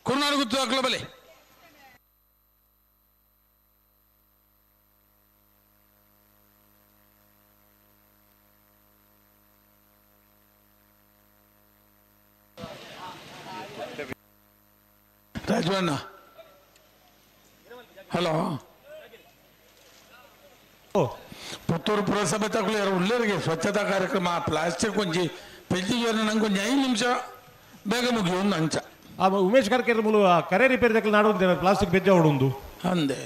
ಕುರ್ನಾಡು ಗುತ್ತು ಹಾಕಲ ಬಲೆ ರಾಜವಣ್ಣ ಹಲೋ ಪುತ್ತೂರು ಪುರಸಭೆ ತಗೊಳ್ಳಿ ಉಳ್ಳರಿಗೆ ಸ್ವಚ್ಛತಾ ಕಾರ್ಯಕ್ರಮ ಪ್ಲಾಸ್ಟಿಕ್ ಕೊಂಚಿ ಪೆಜ್ಜಿಗೆ ನಂಗೆ ಒಂಜಿ 5 ನಿಮಿಷ ಬೇಗ ಮುಗಿಯೊಂದು ಅಂಚ ಆ ಉಮೇಶ್ ಕರ್ಕೆ ಮೂಲು ಕರೆ ರಿಪೇರಿ ದಕ್ಕಲು ನಾಡು ಪ್ಲಾಸ್ಟಿಕ್ ಬೆಜ್ಜ ಹೊಡೊಂದು ಅಂದೆ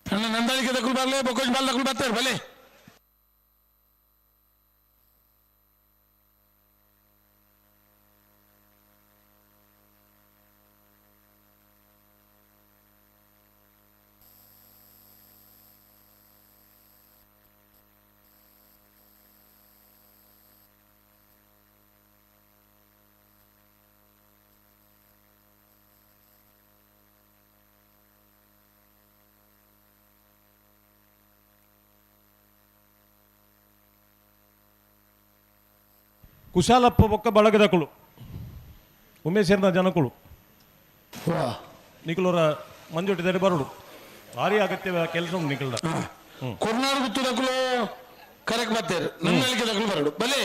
ಅಣ್ಣ ನಂದಾಳಿಕೆ ದಕ್ಕಲು ಬರಲೇ ಬೊಕ್ಕೋಜ್ ಬಾಲ್ ದಕ್ಕಲು ಬರ್ತಾರೆ ಬಲೆ ಕುಶಾಲಪ್ಪ ಬೊಕ್ಕ ಬಳಗದಕುಳು ಉಮೇಶರ್ನ ಜನಕುಳು ನಿಖಲೋರ ಮಂಜುಟ್ಟಿದ್ದಾರೆ ಬರಡು ಭಾರಿ ಅಗತ್ಯ ಕೆಲಸ ಉಂಟು ನಿಖಲ್ದ ಕೊರ್ನಾಡು ಗುತ್ತದಕುಲು ಕರೆಕ್ಟ್ ಬರ್ತಾರೆ ನನ್ನಲ್ಲಿಗೆ ದಕ್ಕಲು ಬರಡು ಬಲೆ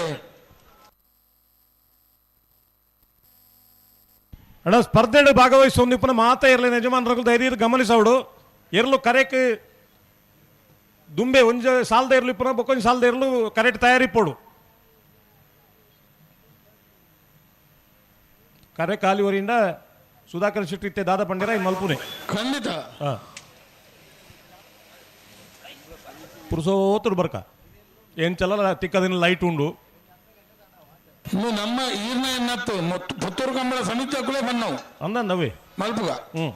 ಅಣ್ಣ ಸ್ಪರ್ಧೆಡು ಭಾಗವಹಿಸುವ ನಿಪುಣ ಮಾತ ಇರಲಿ ಯಜಮಾನರು ಧೈರ್ಯ ಗಮನಿಸವಡು ಎರ್ಲು ಕರೆಕ್ ದುಂಬೆ ಒಂಜ ಸಾಲದ ಇರಲು ಇಪ್ಪನ ಬೊಕ್ಕೊಂಜಿ ಸಾಲದ ಇರಲು ಕರೆಕ್ಟ್ ತಯಾರಿ ಪೋಡು ಕರೆ ಖಾಲಿ ವರಿಂದ ಸುಧಾಕರ್ ಶೆಟ್ಟಿ ಇತ್ತೆ ದಾದ ಪಂಡಿರ ಈ ಮಲ್ಪುನೆ ಖಂಡಿತ ಪುರುಷೋತ್ತರು ಬರ್ಕ ಏನ್ ಚಲಲ್ಲ ತಿಕ್ಕದಿನ ಲೈಟ್ ಉಂಡು ಇನ್ನು ನಮ್ಮ ಈರ್ನ ಎನ್ನತ್ತು ಪುತ್ತೂರು ಕಂಬಳ ಸಮಿತಿ ಅಕ್ಕುಲೇ ಬನ್ನವು ಅಂದವೇ ಮಲ್ಪುಗ ಹ್ಮ್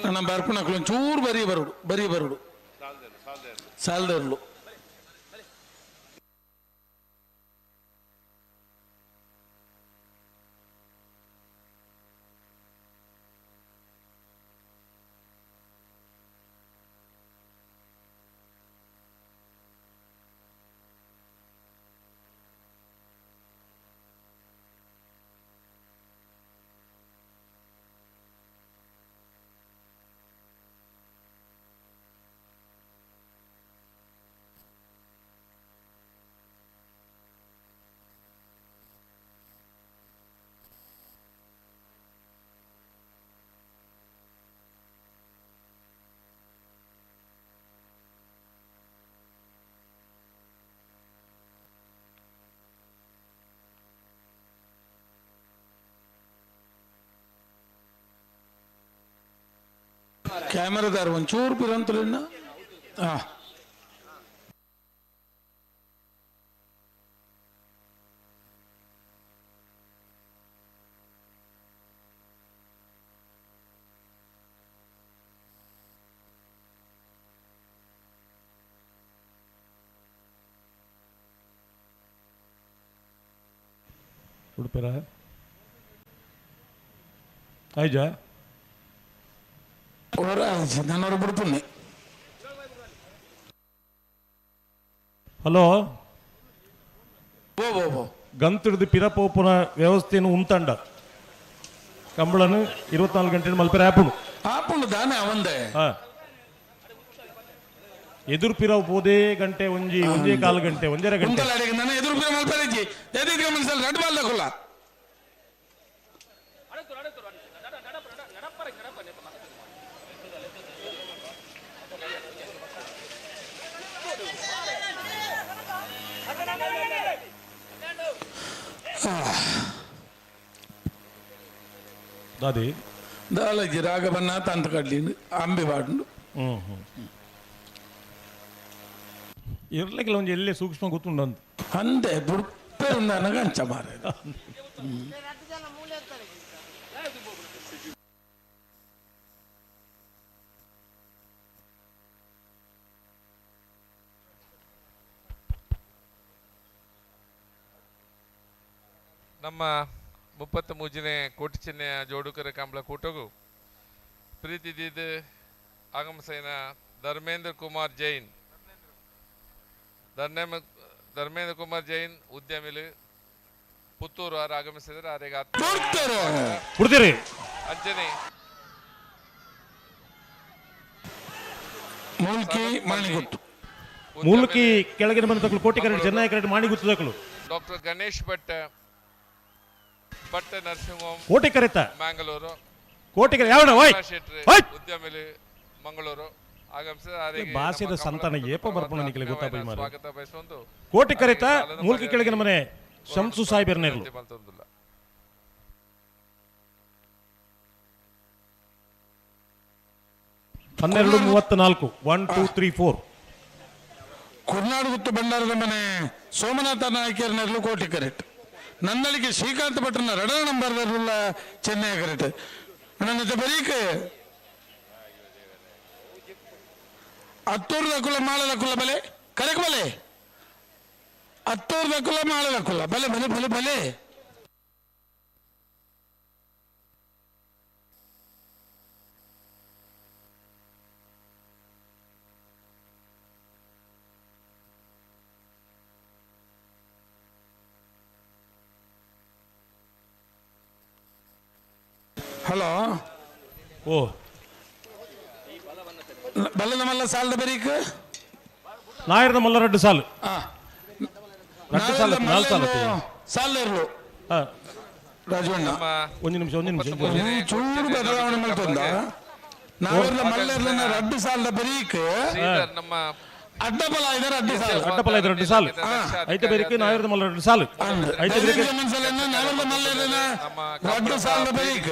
ನನ್ನ ಬರ್ಪುನಕ್ಲು ಒಂಚೂರು ಬರೀ ಬರುಡು ಬರೀ ಬರುಡು ಸಾಲದರ್ಲು ಕ್ಯಾಮರಾದಾರ ಒಂಚೂರು ಪಿರಂತಲಿನ ಉಡುಪಿರ ಆಯ್ಜಾ ನನ್ನವರು ಬಿಡ್ಪುನ್ನಿ ಹಲೋ ಓ ಓ ಗಂತಿಡ್ದು ಪಿರಪೋಪುನ ವ್ಯವಸ್ಥೆಯನ್ನು ಉಂತಂಡ ಕಂಬಳನು 24 ಗಂಟೆ ಮಲ್ಪೆರೆ ಆಪುಂಡು ಆಪುಂಡು ದಾನೆ ಅವಂದೆ. ಎದುರು ಪಿರವು ಪೋದೇ ಗಂಟೆ ಒಂಜಿ ಒಂಜೇ ಕಾಲು ಗಂಟೆ ಒಂಜರ ಗಂಟೆ ನನ್ನ ಎದುರು ಪಿರ ಮಲ್ಪರೆಜಿ ಎದಿಗೆ ಗಮನಿಸಲ್ಲ ರಡ್ಡು ಬಾಲ್ ದಕುಲ್ಲ ದಾದಿ ದಾಲಜಿ ರಾಘವನ್ನ ತಂತ ಕಡ್ಲಿ ಅಂಬೆ ಬಾಡ್ಲು ಇರ್ಲಿಕ್ಕಿಲ್ಲ ಒಂಜಿ ಎಲ್ಲೇ ಸೂಕ್ಷ್ಮ ಗೊತ್ತುಂಡು ಅಂತ ಅಂದೆ ಬುಡ್ಪೆ ನನಗೆ ಅಂಚ ಮಾರ ನಮ್ಮ 33ನೇ ಕೋಟಿ ಚೆನ್ನಯ ಜೋಡುಕರ ಕಂಬಳ ಕೂಟಗೂ ಪ್ರೀತಿ ದೀದ್ ಆಗಮಸೇನ ಧರ್ಮೇಂದ್ರ ಕುಮಾರ್ ಜೈನ್ ಧರ್ಮೇಂದ್ರ ಕುಮಾರ್ ಜೈನ್ ಉದ್ಯಮಿಲು ಪುತ್ತೂರು ಆರು ಆಗಮಿಸಿದರೆ ಆರಿಗೆ ಬಿಡ್ತೀರಿ ಅಂಜನೆ ಮೂಲ್ಕಿ ಮಾಣಿಗುತ್ತು ಮೂಲ್ಕಿ ಕೆಳಗಿನ ಬಂದ ಕೋಟಿ ಕರೆಕ್ಟ್ ಚೆನ್ನೈ ಕರೆಕ್ಟ್ ಮಾಣಿಗುತ್ತು ದಕ್ಕಲು doctor Ganesh Bhat Bhat nursing home Koti ಕರೆತ ಮಂಗಳೂರು ಕೋಟಿ ಯಾವ ಉದ್ಯಮಿಲು ಮಂಗಳೂರು ಆಗಮಿಸಿದ ಆರಿಗೆ ಭಾಷೆದ ಸಂತಾನ ಏಪ ಬರ್ಪಣ ನಿಖಿಲ ಗೊತ್ತಾಪೈ ಮಾರೆ ಸ್ವಾಗತ ಬಯಸುವಂದು ಕೋಟಿ ಕರೆತ ಮೂಲ್ಕಿ ಕೆಳಗಿನ ಮನೆ ಶಂಸು ಸಾಹೇಬರ್ ನೆರಳು ಮಲ್ತೊಂದುಲ್ಲ ಹನ್ನೆರಡು 34 1 2 3 4 ಕುರ್ನಾಡು ಗುತ್ತು ಭಂಡಾರದ ಮನೆ ಸೋಮನಾಥ ನಾಯಕರ ನೆರಳು ಕೋಟಿ ಕರೆಕ್ಟ್ ನನ್ನಳಿಗೆ ಶ್ರೀಕಾಂತ್ ಭಟ್ರನ ರಡನ ನಂಬರ್ ಚೆನ್ನೈ ಕರೆಕ್ಟ್ ನನ್ನ ಬರೀಕ್ ಅತ್ತೂರು ದಕ್ಕುಲ ಮಾಳದ ಕುಲ ಬಲೆ ಕರೆಕ್ ಬಲೆ ಅತ್ತೂರು ದಕ್ಕುಲ ಮಾಳದ ಕುಲ ಬಲೆ ಬಲೆ ಬಲೆ ಬಲೆ ಹಲೋ ಓ ಬಲ್ಲದ ಮಲ್ಲ ಸಾಲದ ಬರೀಕ್ ನಾಯರದ ಮಲ್ಲ ರಡ್ಡು ಸಾಲು ರಡ್ಡು ಸಾಲು ನಾಲ್ಕು ಸಾಲು ಸಾಲ ಇರ್ಲು ರಾಜವಣ್ಣ ಒಂದು ನಿಮಿಷ ಒಂದು ನಿಮಿಷ ಚೂರು ಬದಲಾವಣೆ ಮಾಡ್ತಂದ ನಾವೆಲ್ಲ ಮಲ್ಲೆರ್ಲನ್ನ ರಡ್ಡು ಸಾಲದ ಬರೀಕ್ ನಮ್ಮ ಅಡ್ಡಬಲ ಇದ್ದಾರೆ ಅಡ್ಡು ಸಾಲು ಅಡ್ಡಬಲ ಇದ್ದಾರೆ ಅಡ್ಡು ಸಾಲು ಐತೆ ಬೇರಿಕೆ ನಾಯರದ ಮಲ್ಲ ರಡ್ಡು ಸಾಲು ಐತೆ ಬೇರಿಕೆ ನಾವೆಲ್ಲ ಮಲ್ಲೆರ್ಲನ್ನ ರಡ್ಡು ಸಾಲದ ಬರೀಕ್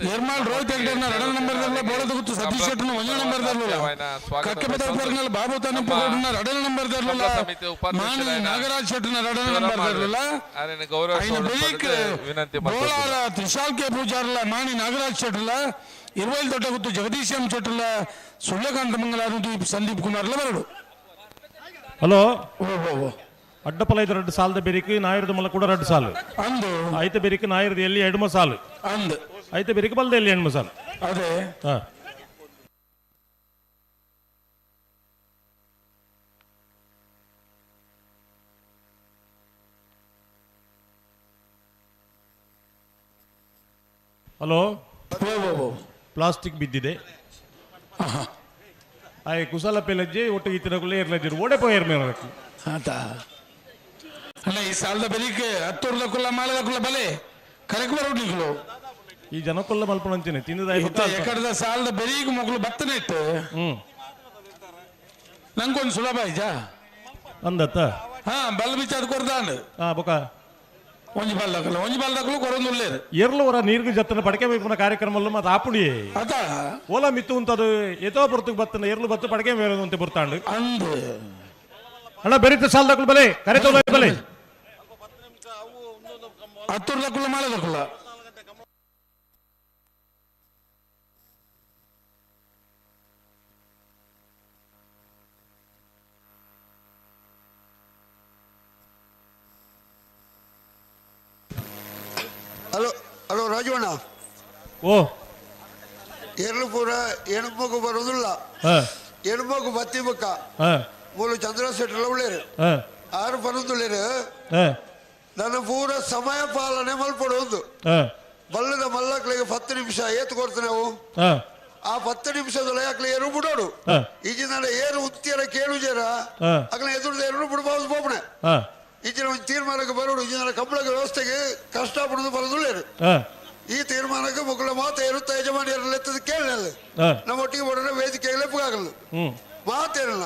ನಿರ್ಮಾಲ್ ರೋಹಿತ್ ಹೆಗ್ಡೆನ ಎರಡನೇ ನಂಬರ್ ದರ್ಲ ಬೋಳದ ಗುತ್ತು ಸತೀಶ್ ಶೆಟ್ಟರ್ನ ಒಂದನೇ ನಂಬರ್ ದರ್ಲ ಕಕ್ಕೆಪದ ಪರ್ನಲ್ ಬಾಬು ತನ್ನಪ್ಪಗೌಡನ ಎರಡನೇ ನಂಬರ್ ದರ್ಲ ಮಾಣಿ ನಾಗರಾಜ್ ಶೆಟ್ಟರ್ನ ಎರಡನೇ ನಂಬರ್ ದರ್ಲ ಐನ ಬರೀಕ್ ಬೋಳಾರ ತ್ರಿಶಾಲ್ ಕೆ ಪೂಜಾರ್ಲ ಮಾಣಿ ನಾಗರಾಜ್ ಶೆಟ್ಟರ್ಲ ಇರುವೈಲ್ ದೊಡ್ಡ ಗುತ್ತು ಜಗದೀಶ್ ಎಂ ಶೆಟ್ಟರ್ಲ ಸುಳ್ಯಕಾಂತ ಮಂಗಲಾರು ಸಂದೀಪ್ ಕುಮಾರ್ಲ ಬರಡು ಹಲೋ ಅಡ್ಡಪಲ ಇದು ರಡ್ಡು ಸಾಲದ ಬೆರಿಕೆ ನಾಯರದ ಮಲ್ಲ ಕೂಡ ರಡ್ಡು ಸಾಲು ಅಂದು ಐತೆ ಬೆರಿಕೆ ನಾಯರದ ಎಲ್ಲಿ ಎಡ್ಮ ಸಾಲು ಅಂದು ಐತೆ ಬೆರಿಕೆ ಬಲ್ದ ಎಲ್ಲಿ ಎಣ್ಮ ಸಾಲು ಅದೇ ಹಾ ಹಲೋ ಪ್ಲಾಸ್ಟಿಕ್ ಬಿದ್ದಿದೆ ಆಯ್ ಕುಸಲ ಪೆಲಜ್ಜೆ ಒಟ್ಟು ಈ ಏರ್ಲಜ್ಜರು ಓಡೆ ಪೋಯರ್ ಮೇರೆ ಆತ ಅಣ್ಣ ಈ ಸಾಲದ ಬೆಲಿಕೆ ಹತ್ತೂರ್ದ ಕುಲ್ಲ ಮಾಲದ ಕುಲ್ಲ ಬಲೆ ಕರೆಕ್ ಬರೋಡ್ಲಿಕ್ಲು ಈ ಜನಕ್ಕಲ್ಲ ಮಲ್ಪಣ ಅಂತೀನಿ ತಿಂದದ ಎಕಡದ ಸಾಲದ ಬೆಲಿಗೆ ಮಗಳು ಬತ್ತನೆ ಇತ್ತು ನಂಗೊಂದು ಸುಲಭ ಆಯ್ತಾ ಅಂದತ್ತ ಹಾ ಬಲ್ ಬಿಚ್ಚಾದ ಕೊರ್ದಾಂಡ್ ಹಾ ಬೊಕ ಒಂಜಿ ಬಲ್ ದಕ್ಕಲು ಒಂಜಿ ಬಲ್ ದಕ್ಕಲು ಕೊರೊಂದು ಉಳ್ಳೇರು ಎರ್ಲು ವರ ನೀರ್ಗು ಜತ್ತನ ಪಡಕೆ ಬೇಪುನ ಕಾರ್ಯಕ್ರಮ ಮತ್ತೆ ಆಪುಡಿ ಅತ ಓಲಾ ಮಿತ್ತು ಉಂತದು ಏತೋ ಬರ್ತಕ್ಕೆ ಬತ್ತನ ಎರ್ಲು ಬತ್ತು ಪಡಕೆ ಬೇರೆ ಅಂತ ಬರ್ತಾಂಡು ಅಂದು ಅಣ್ಣ ಬೆರಿತ ಸಾಲ ದಕ್ಕಲು ಬಲೆ ಕರೆ ಬಲೆ ಹತ್ತೂರು ದಕ್ಕಲು ಮಾಲೆ ದಕ್ಕಲ ಹಲೋ ಹಲೋ ರಾಜವಣ್ಣ ಓ ಎರ್ಲು ಪೂರ ಎಣುಮಗು ಬರೋದಿಲ್ಲ ಎಣುಮಗು ಬತ್ತಿ ಬಕ್ಕ ಮೂಲು ಚಂದ್ರ ಶೆಟ್ಟರ್ಲ ಉಳ್ಳೇರು ಆರು ಪನೊಂದುಳ್ಳೇರು ನನ್ನ ಪೂರ ಸಮಯ ಪಾಲನೆ ಮಲ್ಪಡೋದು ಬಲ್ಲದ ಮಲ್ಲಕ್ಳಿಗೆ 10 ನಿಮಿಷ ಏತು ಕೊಡ್ತೇನೆ ನಾವು ಆ 10 ನಿಮಿಷದೊಳಗೆ ಅಕ್ಲೆ ಏರು ಬಿಡೋಡು ಈಜಿನ ಏರು ಉತ್ತಿಯರ ಕೇಳು ಜರ ಅಕ್ಲೆ ಎದುರು ಏರು ಬಿಡಬಹುದು ಬೋಪಣೆ ಈಚಿನ ಒಂದು ತೀರ್ಮಾನಕ್ಕೆ ಬರೋಡು ಈಜಿನ ಕಂಬಳದ ವ್ಯವಸ್ಥೆಗೆ ಕಷ್ಟ ಪಡೋದು ಬರೋದುಳ್ಳೇರು ಈ ತೀರ್ಮಾನಕ್ಕೆ ಮಕ್ಕಳ ಮಾತು ಇರುತ್ತೆ ಯಜಮಾನಿಯರಲ್ಲಿ ಎತ್ತದ ಕೇಳಲ್ಲ ನಮ್ಮ ಒಟ್ಟಿಗೆ ಬರೋಣ ವೇದಿಕೆ ಲೆಪ್ಪಗಾಗಲ್ಲ ಮಾತೇರಲ್ಲ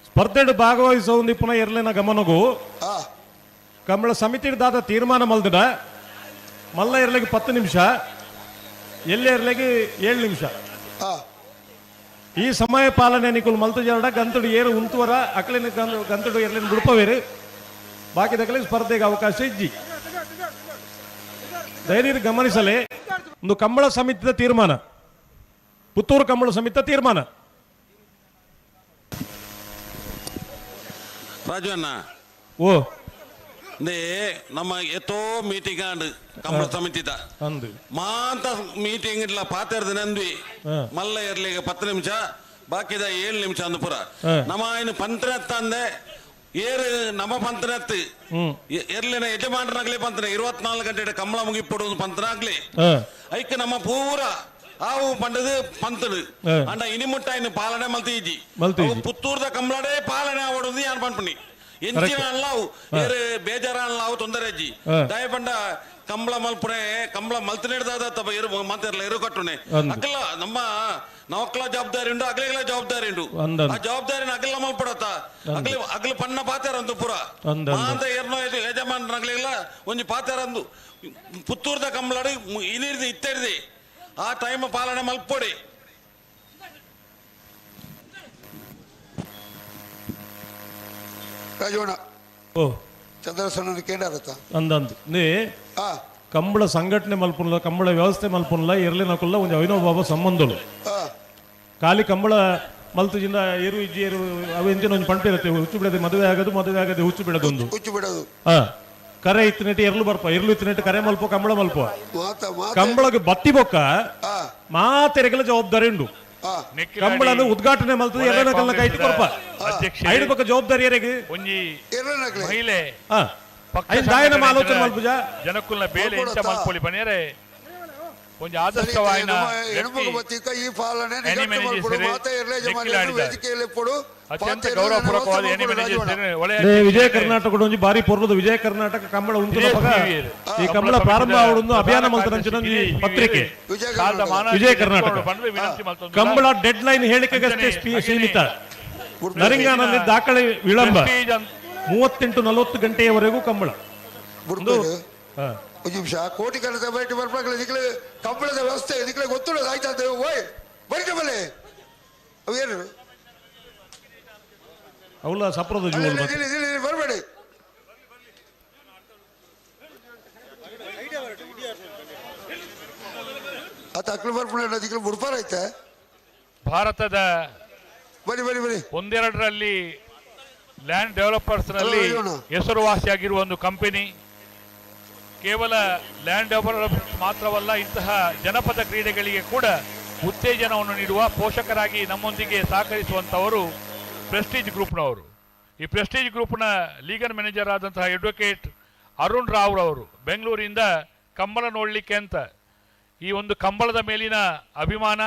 ಸ್ಪರ್ಧೆಡ್ ಭಾಗವಹಿಸೋ ಒಂದು ಪುನಃ ಇರಲಿನ ಗಮನಗೂ ಕಂಬಳ ಸಮಿತಿ ದಾದ ತೀರ್ಮಾನ ಮಲ್ದಡ ಮಲ್ಲ ಇರ್ಲಿಗೆ 10 ನಿಮಿಷ ಎಲ್ಲೇ ಇರ್ಲಿಗೆ 7 ನಿಮಿಷ ಈ ಸಮಯ ಪಾಲನೆ ನಿಕುಲ್ ಮಲ್ತು ಜರಡ ಗಂತಡು ಏರು ಉಂತುವರ ಅಕಲಿನ ಗಂತಡು ಎರ್ಲಿನ ಗುಡುಪವೇರು ಬಾಕಿ ದಕಲಿ ಸ್ಪರ್ಧೆಗೆ ಅವಕಾಶ ಇಜ್ಜಿ. ಧೈರ್ಯ ಗಮನಿಸಲೇ ಒಂದು ಕಂಬಳ ಸಮಿತಿಯ ತೀರ್ಮಾನ, ಪುತ್ತೂರು ಕಂಬಳ ಸಮಿತಿಯ ತೀರ್ಮಾನ. ರಾಜು ಅಣ್ಣ ಓ ನಮ್ಮ ಎತ್ತೋ ಮೀಟಿಂಗ್ ಆಂಡ್ ಕಂಬಳ ಸಮಿತಿದ ಮಾಂತ ಮೀಟಿಂಗ್ ಇಲ್ಲ ಪಾತೆರ್ದ ನಂದ್ವಿ ಮಲ್ಲ ಇರ್ಲಿಗೆ 10 ನಿಮಿಷ ಬಾಕಿದ 7 ನಿಮಿಷ ಅಂದು ಪುರ ನಮ್ಮ ಏನು ಪಂತ್ರತ್ತ ಅಂದೆ ಏರು ನಮ್ಮ ಪಂತ್ರತ್ ಎರ್ಲಿನ ಯಜಮಾನನಾಗ್ಲಿ ಪಂತ್ರ 24 ಗಂಟೆ ಕಂಬಳ ಮುಗಿಪಡು ಪಂತ್ರನಾಗ್ಲಿ ಐಕ್ ನಮ್ಮ ಪೂರ ಆವು ಪಂಡದು ಪಂತಡು ಅಂಡ ಇನಿಮುಟ್ಟ ಇನ್ನು ಪಾಲನೆ ಮಲ್ತೀಜಿ ಪುತ್ತೂರ್ದ ಕಂಬಳಡೆ ಪಾಲನೆ ಆವಡುದು ಯಾನ್ ಪನ್ಪುನಿ ಎಂಚಿನ ಅಲ್ಲಾವು ಏರು ಬೇಜಾರ ಅಲ್ಲಾವು ತೊಂದರೆ ಅಜ್ಜಿ ದಯಪಂಡ ಕಂಬಳ ಮಲ್ಪುಣೆ ಕಂಬಳ ಮಲ್ತನೇಡ್ದಾದ ತಪ್ಪ ಏರು ಮಾತಿರಲ್ಲ ಏರು ಕಟ್ಟುನೆ ಅಗಲ ನಮ್ಮ ನವಕ್ಲ ಜವಾಬ್ದಾರಿ ಉಂಟು ಅಗಲಿಗಳ ಜವಾಬ್ದಾರಿ ಉಂಟು ಆ ಜವಾಬ್ದಾರಿನ ಅಗಲ ಮಲ್ಪಡತ್ತ ಅಗಲ ಅಗಲ ಪಣ್ಣ ಪಾತಾರಂದು ಪುರ ಮಾಂತ ಏರ್ನೋ ಯಜಮಾನರಾಗ್ಲಿಲ್ಲ ಒಂಜಿ ಪಾತಾರಂದು ಪುತ್ತೂರ್ದ ಕಂಬಳಡು ಇನಿರ್ದಿ ಇತ್ತೆರ್ದಿ ಆ ಟೈಮ್ ಪಾಲನೆ ಮಲ್ಪೊಡಿ. ರಾಜವಣ್ಣ ಓ ಚಂದ್ರಸಣ್ಣ ಕೇಂದ್ರ ಅಂದಂದು ನೇ ಕಂಬಳ ಸಂಘಟನೆ ಮಲ್ಪುನ್ಲ ಕಂಬಳ ವ್ಯವಸ್ಥೆ ಮಲ್ಪುನ್ಲ ಎರ್ಲಿನಕುಲ್ಲ ಒಂದು ಅವಿನೋಬಾಬ ಸಂಬಂಧಗಳು ಖಾಲಿ ಕಂಬಳ ಮಲ್ತುಜಿಂದ ಏರು ಇಜ್ಜಿ ಏರು ಅವು ಎಂಚಿನ ಒಂದು ಪಂಪೆ ಇರುತ್ತೆ ಹುಚ್ಚು ಬಿಡದೆ ಮದುವೆ ಆಗೋದು ಮದುವೆ ಆಗದೆ ಹುಚ್ಚು ಬಿಡೋದು ಒಂದು ಹುಚ್ಚು ಬಿಡೋದು ಕರೆ ಇತ್ತಿನೆಟ್ಟು ಎರ್ಲು ಬರ್ಪ ಎರ್ಲು ಇತ್ತಿನೆಟ್ಟು ಕರೆ ಮಲ್ಪ ಕಂಬಳ ಮಲ್ಪ ಕಂಬಳಗೆ ಬತ್ತಿ ಬೊಕ್ಕ ಮಾತೆರೆಗೆಲ್ಲ ಜವಾಬ್ದಾರಿ ಉಂಡು ಕಂಬಳನ್ನು ಉದ್ಘಾಟನೆ ಮಲ್ತದೆ ಎಲ್ಲನ ಕಲ್ಲ ಕೈತಿ ಕೊರ್ಪ ಐದು ಪಕ್ಕ ಜವಾಬ್ದಾರಿ ಯಾರಿಗೆ ಒಂಜಿ ಮಹಿಳೆ ದಾಯನ ಆಲೋಚನೆ ಮಲ್ಪುಜ ಜನಕುಲ್ನ ಬೇಲೆ ಇಂಚ ಮಲ್ಪೊಲಿ ಬನ್ನಿಯರೆ ಒಂಜಿ ಆದರ್ಶವಾಯಿನ ಈ ಪಾಲನೆ ಅತ್ಯಂತ ಗೌರವಪೂರ್ವಕವಾದ ಎನಿ ವಿಜಯ ಕರ್ನಾಟಕ ಒಂಜಿ ಬಾರಿ ಪೊರ್ಲದ ವಿಜಯ ಕರ್ನಾಟಕ ಕಂಬಳ ಉಂಟು ಈ ಕಂಬಳ ಪ್ರಾರಂಭ ಆವಡೊಂದು ಅಭಿಯಾನ ಮಲ್ತನಂಚಿನ ಪತ್ರಿಕೆ ವಿಜಯ ಕರ್ನಾಟಕ ಕಂಬಳ ಡೆಡ್ ಲೈನ್ ಹೇಳಿಕೆಗಷ್ಟೇ ಸೀಮಿತ. ನರಿಂಗಾನಲ್ಲಿ ದಾಖಲೆ ವಿಳಂಬ 38-40 ಗಂಟೆಯವರೆಗೂ ಕಂಬಳ. ಒಂದು ನಿಮಿಷ ಕೋಟಿ ಕನ್ನಡ ಬಯಟು ಬರ್ಪಾಗಲಿ ಇದಕ್ಕೆ ಕಂಬಳದ ವ್ಯವಸ್ಥೆ ಇದಕ್ಕೆ ಗೊತ್ತುಳ್ಳದು ಆಯ್ತಾ ಓಯ್ ಬರೀ ಬಲೆ ಅವು ಏನು ಅವಳ ಸಪ್ರದ ಬರಬೇಡಿ. ಆತ ಅಕ್ಲು ಬರ್ಪುಣ ಅದಕ್ಕೆ ಬುಡ್ಪಾರ ಐತೆ. ಭಾರತದ ಬರಿ ಬರಿ ಬರಿ ಒಂದೆರಡರಲ್ಲಿ ಲ್ಯಾಂಡ್ ಡೆವಲಪರ್ಸ್ ನಲ್ಲಿ ಹೆಸರುವಾಸಿಯಾಗಿರುವ ಒಂದು ಕಂಪನಿ. ಕೇವಲ ಲ್ಯಾಂಡ್ ಡೆವಲಪರ್ಸ್ ಮಾತ್ರವಲ್ಲ, ಇಂತಹ ಜನಪದ ಕ್ರೀಡೆಗಳಿಗೆ ಕೂಡ ಉತ್ತೇಜನವನ್ನು ನೀಡುವ ಪೋಷಕರಾಗಿ ನಮ್ಮೊಂದಿಗೆ ಸಹಕರಿಸುವಂಥವರು ಪ್ರೆಸ್ಟೀಜ್ ಗ್ರೂಪ್ನವರು. ಈ ಪ್ರೆಸ್ಟೀಜ್ ಗ್ರೂಪ್ನ ಲೀಗಲ್ ಮ್ಯಾನೇಜರ್ ಆದಂತಹ ಅಡ್ವೊಕೇಟ್ ಅರುಣ್ ರಾವ್ ರವರು ಬೆಂಗಳೂರಿಂದ ಕಂಬಳ ನೋಡಲಿಕ್ಕೆ ಅಂತ ಈ ಒಂದು ಕಂಬಳದ ಮೇಲಿನ ಅಭಿಮಾನ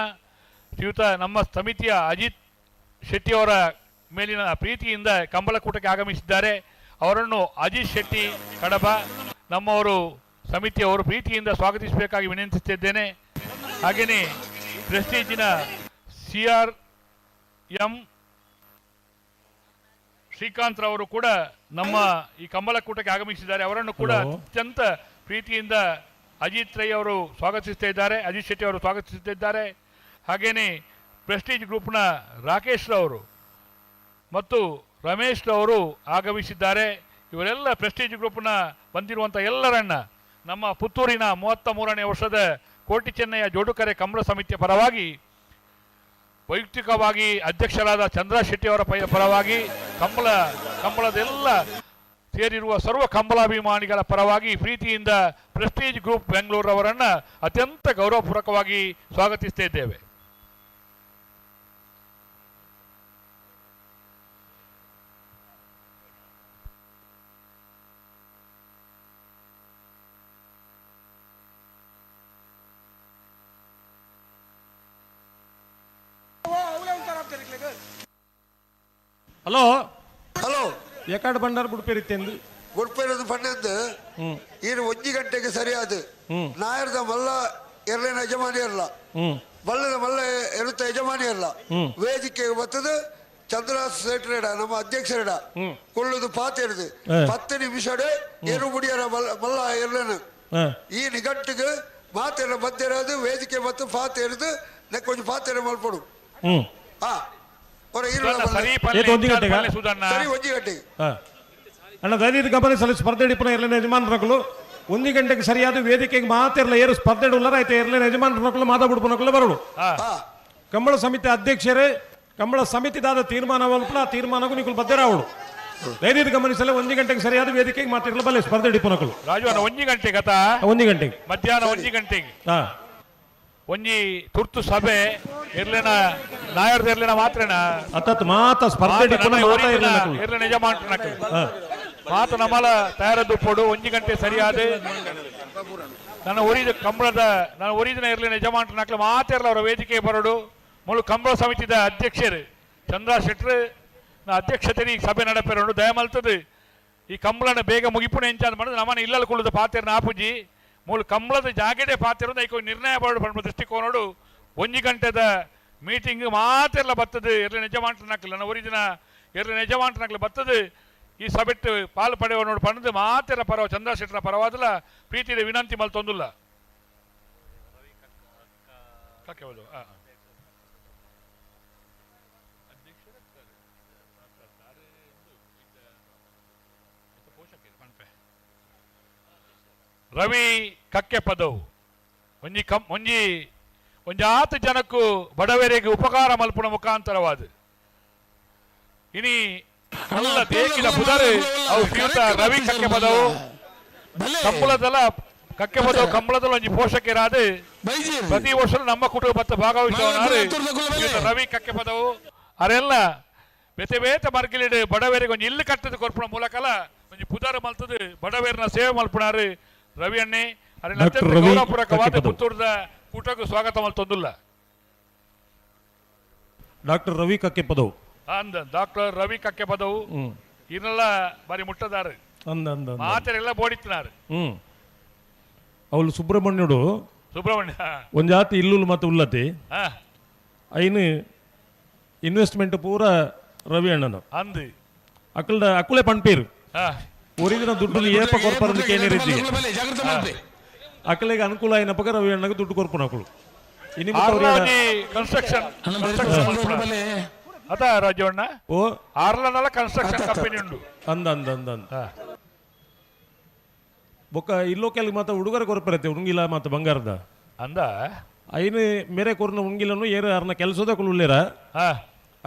ಶ್ರೀಯುತ ನಮ್ಮ ಸಮಿತಿಯ ಅಜಿತ್ ಶೆಟ್ಟಿಯವರ ಮೇಲಿನ ಪ್ರೀತಿಯಿಂದ ಕಂಬಳಕೂಟಕ್ಕೆ ಆಗಮಿಸಿದ್ದಾರೆ. ಅವರನ್ನು ಅಜಿತ್ ಶೆಟ್ಟಿ ಕಡಬ ನಮ್ಮವರು ಸಮಿತಿಯವರು ಪ್ರೀತಿಯಿಂದ ಸ್ವಾಗತಿಸಬೇಕಾಗಿ ವಿನಂತಿಸುತ್ತಿದ್ದೇನೆ. ಹಾಗೆಯೇ ಪ್ರೆಸ್ಟೀಜಿನ CRM Srikanth ರವರು ಕೂಡ ನಮ್ಮ ಈ ಕಂಬಳಕೂಟಕ್ಕೆ ಆಗಮಿಸಿದ್ದಾರೆ. ಅವರನ್ನು ಕೂಡ ಅತ್ಯಂತ ಪ್ರೀತಿಯಿಂದ ಅಜಿತ್ ರೈ ಅವರು ಸ್ವಾಗತಿಸ್ತಾ ಇದ್ದಾರೆ, ಅಜಿತ್ ಶೆಟ್ಟಿ ಅವರು ಸ್ವಾಗತಿಸುತ್ತಿದ್ದಾರೆ. ಹಾಗೆಯೇ ಪ್ರೆಸ್ಟೀಜ್ ಗ್ರೂಪ್ನ ರಾಕೇಶ್ ರವರು ಮತ್ತು ರಮೇಶ್ ರವರು ಆಗಮಿಸಿದ್ದಾರೆ. ಇವರೆಲ್ಲ ಪ್ರೆಸ್ಟೀಜ್ ಗ್ರೂಪ್ನ ಬಂದಿರುವಂಥ ಎಲ್ಲರನ್ನ ನಮ್ಮ ಪುತ್ತೂರಿನ 33ನೇ ವರ್ಷದ ಕೋಟಿ ಚೆನ್ನಯ್ಯ ಜೋಡುಕರೆ ಕಂಬಳ ಸಮಿತಿಯ ಪರವಾಗಿ, ವೈಯಕ್ತಿಕವಾಗಿ ಅಧ್ಯಕ್ಷರಾದ ಚಂದ್ರ ಶೆಟ್ಟಿ ಅವರ ಪರವಾಗಿ, ಕಂಬಳದೆಲ್ಲ ಸೇರಿರುವ ಸರ್ವ ಕಂಬಳಾಭಿಮಾನಿಗಳ ಪರವಾಗಿ ಪ್ರೀತಿಯಿಂದ ಪ್ರೆಸ್ಟೀಜ್ ಗ್ರೂಪ್ ಬೆಂಗಳೂರವರನ್ನು ಅತ್ಯಂತ ಗೌರವಪೂರ್ವಕವಾಗಿ ಸ್ವಾಗತಿಸ್ತಾ ಇದ್ದೇವೆ. ಹಲೋ ಹಲೋ ಎಕಾಡ್ ಬಂಡಾರ ಬುಡ್ಪೇರಿತ್ತೆಂದು ಬುಡ್ಪೇರದು ಪಣ್ಣಂದು ಈರು ಒಂಜಿ ಗಂಟೆಗೆ ಸರಿಯಾದ ನಾಯರ್ದ ಮಲ್ಲ ಎರಡನೇ ಯಜಮಾನಿ ಇರಲ್ಲ ಬಲ್ಲದ ಮಲ್ಲ ಎರುತ್ತ ಯಜಮಾನಿ ಇರಲ್ಲ ವೇದಿಕೆಗೆ ಬರ್ತದೆ ಚಂದ್ರಹಾಸ್ ಸೇಟ್ರೇಡ ನಮ್ಮ ಅಧ್ಯಕ್ಷರೇಡ ಕೊಳ್ಳುದು ಪಾತಿರುದು 10 ನಿಮಿಷಡೆ ಎರು ಮುಡಿಯರ ಮಲ್ಲ ಎರಡನ ಈ ನಿಘಂಟಿಗೆ ಮಾತೆಲ್ಲ ಬತ್ತಿರೋದು ವೇದಿಕೆ ಮತ್ತು ಪಾತಿರುದು ಕೊಂಚ ಪಾತಿರ ಮಲ್ಪಡು. ಸರಿ ಒಂಜಿ ಗಂಟೆಗೆ ಅಣ್ಣ ದಯವಿಟ್ಟು ಗಮನಿಸಲು ಸ್ಪರ್ಧೆ ಇಪ್ಪನ ಎರಡನೇ ಯಜಮಾನರಗಳು 1 ಗಂಟೆಗೆ ಸರಿಯಾದ ವೇದಿಕೆಗೆ ಮಾತಿರಲ್ಲ ಏರು ಸ್ಪರ್ಧೆ ಉಳ್ಳಾರ ಆಯ್ತು ಎರಡನೇ ಯಜಮಾನರಗಳು ಮಾತಾಡ್ಬಿಡ್ಪನಕ್ಕಲ್ಲ ಬರೋಡು. ಕಂಬಳ ಸಮಿತಿ ಅಧ್ಯಕ್ಷರೇ ಕಂಬಳ ಸಮಿತಿದಾದ ತೀರ್ಮಾನ ಆ ತೀರ್ಮಾನಕ್ಕೂ ನೀವು ಬದ್ಧರಾವಳು. ದಯವಿಟ್ಟು ಗಮನಿಸಲು 1 ಗಂಟೆಗೆ ಸರಿಯಾದ ವೇದಿಕೆಗೆ ಮಾತಿರಲ್ಲ ಬಲ್ಲೆ ಸ್ಪರ್ಧೆ ಇಪ್ಪನಕ್ಕಳು. ರಾಜು 1 ಗಂಟೆಗೆ ಅತ 1 ಗಂಟೆಗೆ ಮಧ್ಯಾಹ್ನ 1 ಗಂಟೆಗೆ ಒಂಜಿ ತುರ್ತು ಸಭೆ ಇರ್ಲಿನ ನಾಯರ್ದ ಇರ್ಲಿನ ಮಾತ್ರೇನ ಅತ್ತತ್ ಮಾತ ಸ್ಪರ್ಧೆ ಇರ್ಲಿನ ಯಜಮಾನ್ರನಕ್ಕಳು ಮಾತು ನಮ್ಮಲ ತಯಾರದ್ದು ಪೊಡು 1 ಗಂಟೆ ಸರಿಯಾದ ನನ್ನ ಒರಿದ ಕಂಬಳದ ನನ್ನ ಒರಿದಿನ ಇರ್ಲಿನ ಯಜಮಾನ್ರನಕ್ಕಳು ಮಾತಿರಲ್ಲ ಅವರ ವೇದಿಕೆ ಬರೋಡು. ಮುಳು ಕಂಬಳ ಸಮಿತಿದ ಅಧ್ಯಕ್ಷರು ಚಂದ್ರ ಶೆಟ್ರು ನಾ ಅಧ್ಯಕ್ಷತೆ ಈ ಸಭೆ ನಡಪೇರೋಡು ದಯಮಲ್ತದೆ ಈ ಕಂಬಳನ ಬೇಗ ಮುಗಿಪುಣ ಎಂಚಾದ ಮಾಡಿದ್ರೆ ನಮ್ಮನ್ನ ಇಲ್ಲಲ್ಲಿ ಕುಳ್ಳುದ ಪಾತೆರ್ನ ಆಪುಜಿ ಮೂಲ ಕಂಬಳದ ಜಾಗಡೆ ಪಾತಿರೋದು ಐಕೊ ನಿರ್ಣಯ ಬೋರ್ಡ್ ಪಂಡ ದೃಷ್ಟಿಕೋನೋಡು 1 ಗಂಟೆದ ಮೀಟಿಂಗ್ ಮಾತೆಲ್ಲ ಬರ್ತದೆ ಎರಡನೇ ಯಜಮಾನ್ರನಕ್ಕಲ್ಲ ನನ್ನ ಒರಿದಿನ ಎರಡನೇ ಯಜಮಾನ್ರನಕ್ಕಲ್ಲ ಬರ್ತದೆ ಈ ಸಭೆಟ್ಟು ಪಾಲು ಪಡೆಯುವ ನೋಡು ಪಂಡದು ಮಾತೆಲ್ಲ ಪರವ ಚಂದ್ರಶೆಟ್ಟರ ಪರವಾದಲ್ಲ ಪ್ರೀತಿಯ ವಿನಂತಿ ಮಲ್ತೊಂದುಲ್ಲ. ಹೌದು ರವಿ ಕಕ್ಕೆ ಪದವು ಒಂಜಿ ಒಂಜಿ ಒಂಜಾತು ಜನಕ್ಕೂ ಬಡವರಿಗೆ ಉಪಕಾರ ಮಲ್ಪುಣ ಮುಖಾಂತರವಾದ ಇನಿ ಅಲ್ಲ ದೇಕಿದ ಪುದರೆ ಅವು ಶ್ರೀಯುತ ರವಿ ಕಕ್ಕೆ ಪದವು ಕಂಬಳದಲ್ಲ ಕಕ್ಕೆ ಪದವು ಕಂಬಳದಲ್ಲ ಒಂಜಿ ಪೋಷಕರಾದ ಪ್ರತಿ ವರ್ಷ ನಮ್ಮ ಕುಟುಂಬ ಭಾಗವಹಿಸುವವನಾರು ರವಿ ಕಕ್ಕೆ ಪದವು ಅರೆಲ್ಲ ಬೇತೆ ಬೇತೆ ಮರ್ಗಿಲಿಡು ಬಡವರಿಗೆ ಒಂಜಿ ಇಲ್ಲು ಕಟ್ಟದ ಕೊರ್ಪುಣ ಮೂಲಕಲ ಒಂಜಿ ಪುದರ ಮಲ್ತದು ಬಡವೇರನ ಸೇವೆ ಮಲ್ಪುಣಾರು ರವಿ ಅಣ್ಣೆ ಅತ್ಯಂತ ಗೌರವಪೂರ್ವಕವಾದ ಪುತ್ತೂರದ ಕೂಟಕ್ಕೂ ಸ್ವಾಗತ ಮಲ್ತೊಂದುಲ್ಲ. ಡಾಕ್ಟರ್ ರವಿ ಕಕ್ಕೆ ಪದವು ಅಂದ ಡಾಕ್ಟರ್ ರವಿ ಕಕ್ಕೆ ಪದವು ಇನ್ನೆಲ್ಲ ಬಾರಿ ಮುಟ್ಟದಾರು ಮಾತೆಲ್ಲ ಬೋಡಿತ್ತಿನಾರು. ಅವಳು ಸುಬ್ರಹ್ಮಣ್ಯಡು ಸುಬ್ರಹ್ಮಣ್ಯ ಒಂದ್ ಜಾತಿ ಇಲ್ಲುಲು ಮತ್ತು ಉಲ್ಲತಿ ಐನು ಇನ್ವೆಸ್ಟ್ಮೆಂಟ್ ಪೂರ ರವಿ ಅಣ್ಣನ ಅಂದು ಅಕ್ಕಲ್ದ ಅಕ್ಕುಲೆ ಪಣ್ಪೀರು ಒರಿದಿನ ದುಡ್ಡು ಏಪ ಕೊರ್ಪರಂದು ಕೇನಿರಿದ್ದಿ ಅಕ್ಕಲಿಗೆ ಅನುಕೂಲ అయినప్పక ರವಿ ಅಣ್ಣಗೆ ದುಡ್ಡು ಕೊರ್ಪುನ ಅಕ್ಕಳು. ಕನ್ಸ್ಟ್ರಕ್ಷನ್ ಅದ ರಾಜಣ್ಣ ಓ ಆರ್ಲನಲ್ಲ ಕನ್ಸ್ಟ್ರಕ್ಷನ್ ಕಂಪನಿ ಉಂಡು ಅಂದ ಅಂದ ಅಂದ ಅಂದ ಬೊಕ್ಕ ಇಲ್ಲೋಕೆಲ್ ಮಾತ ಹುಡುಗರ ಕೊರ್ಪರತೆ ಉಂಗಿಲ ಮಾತ ಬಂಗಾರದ ಅಂದ ಐನು ಮೇರೆ ಕೊರ್ನ ಉಂಗಿಲನು ಏರು ಅರ್ನ ಕೆಲಸದ ಉಳ್ಳೇರ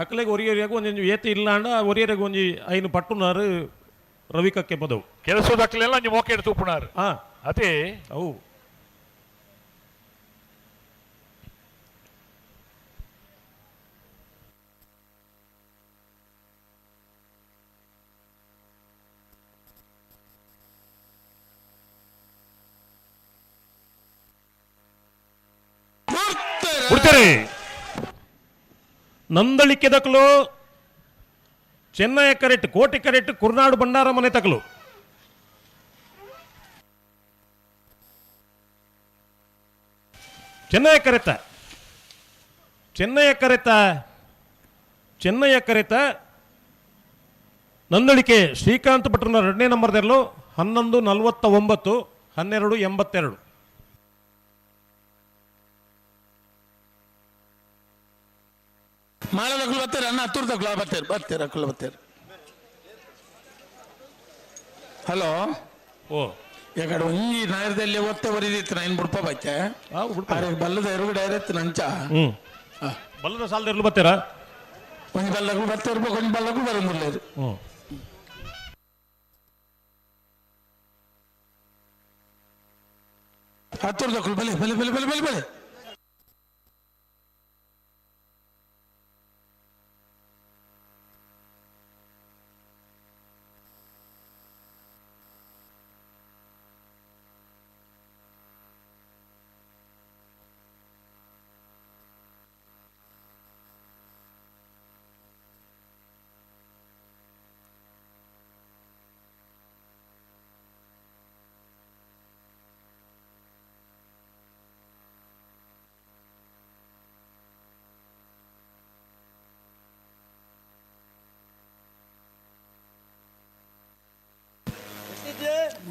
ಅಕ್ಕಲಿಗೆ ಒರಿಯರಿಯಾಗ ಒಂಜೊಂಜಿ ಏತಿ ಇಲ್ಲ ಅಂಡ ಒರಿಯರಿಗೆ ಒಂಜಿ ಐನು ಪಟ್ಟುನಾರು ರವಿ ಕಕ್ಕೆ ಪದವು ಕೆಲಸದಕ್ಲೆಲ್ಲ ಒಂಜಿ ಮೋಕೆಡ್ ತೂಪುನಾರು ಅದೇ ಅವು ಬಿಡ್ತಾರೆ. ನಂದಳಿಕೆ ದಕ್ಕಲು ಚೆನ್ನೈ ಕರೆಕ್ಟ್ ಕೋಟಿ ಕರೆಕ್ಟ್ ಕುರ್ನಾಡು ಭಂಡಾರ ಮನೆ ತಕಲು ಚೆನ್ನೈ ಕರೆತ ಚೆನ್ನೈ ಕರೆತ ಚೆನ್ನೈ ಕರೆತ ನಂದಳಿಕೆ ಶ್ರೀಕಾಂತ್ ಭಟ್ರನ 2ನೇ ನಂಬರ್ದಲ್ಲೂ 11:49 12:82. ಮಾಳದಕ್ಕಲು ಬರ್ತಾರೆ ಅಣ್ಣ ಹತ್ತೂರ್ದಕ್ಕಲು ಬರ್ತಾರೆ ಬರ್ತಾರೆ ಅಕ್ಕಲು ಬರ್ತಾರೆ. ಹಲೋ ಓ ಯಾಕಡೆ ಒಂಜಿ ನಾಯರದಲ್ಲಿ ಒತ್ತೆ ಬರೀದಿತ್ತು ನಾನು ಬುಡ್ಪ ಬಚ್ಚೆ ಬಲ್ಲದ ಎರುಗಡೆ ಇರತ್ತು ನಂಚ ಬಲ್ಲದ ಸಾಲದ ಇರ್ಲು ಬರ್ತೀರಾ ಒಂಜಿ ಬಲ್ಲಕ್ಕೂ ಬರ್ತಾ ಇರ್ಬೇಕು ಒಂಜಿ ಬಲ್ಲಕ್ಕೂ ಬರಂಗಿಲ್ಲ ಇದು. ಹತ್ತೂರ್ದಕ್ಕಲು ಬಲೆ ಬಲೆ ಬಲೆ ಬಲೆ ಬಲೆ ಬಲೆ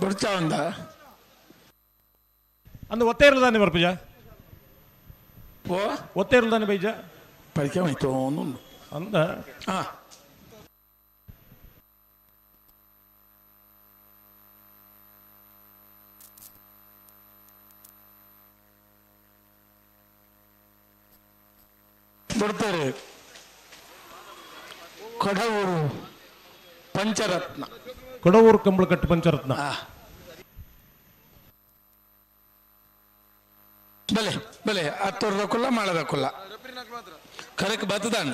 ಬೊಡ್ಚಾ ಒಂದ ಅಂದು ಒತ್ತೆ ಇರಲ್ದಾನೆ ಬರ್ಪುಜ? ಓ. ಒತ್ತೆ ಇರಲ್ದಾನೆ ಬೈಜ? ಪರಿಕೆ ಹೋಯ್ತು. ಅಂದ. ಹಾಂ. ಬರ್ತಾರೆ ಕೊಡವೂರು ಪಂಚರತ್ನ. ಕೊಡವೂರು ಕಂಬಳಕಟ್ಟು ಪಂಚರತ್ನ. ಬಲೆ ಬಲೆ ಹತ್ತೂರ್ದಕ್ಕಲ್ಲ ಮಾಡದಕ್ಕಲ್ಲ ಕರೆಕ್ ಬತ್ತದಾನ.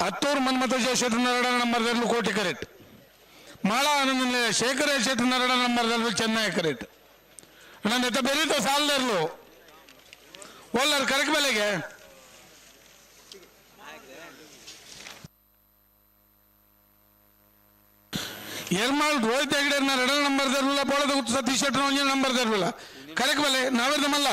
ಹತ್ತೂರು ಮನ್ಮಥ ಶೆಟ್ಟಿ ನರಡ ನಂಬರ್ದಲ್ಲಿ ಕೋಟಿ ಕರೆಕ್ಟ್. ಮಾಳ ಆನಂದ ಶೇಖರ ಶೆಟ್ಟಿ ನರಡ ನಂಬರ್ದಲ್ಲಿ ಚೆನ್ನೈ ಕರೆಕ್ಟ್. ನನ್ನ ಎತ್ತ ಬೆರೀತ ಸಾಲದರ್ಲು ಒಲ್ಲರ್ ಕರೆಕ್ಟ್ ಬೆಲೆಗೆ. ಎರ್ಮಾಳ್ ರೋಹಿತ್ ಹೆಗಡೆ ನರಡ ನಂಬರ್ದರ್ಲಿಲ್ಲ, ಬೋಳದ ಗುತ್ತು ಸತೀಶ್ ಶೆಟ್ಟಿ ಒಂಜಿ ನಂಬರ್ದರ್ಲಿಲ್ಲ. ಕರೆಕ್ಟ್ ಬೆಲೆ ನಾವೇದಮಲ್ಲ.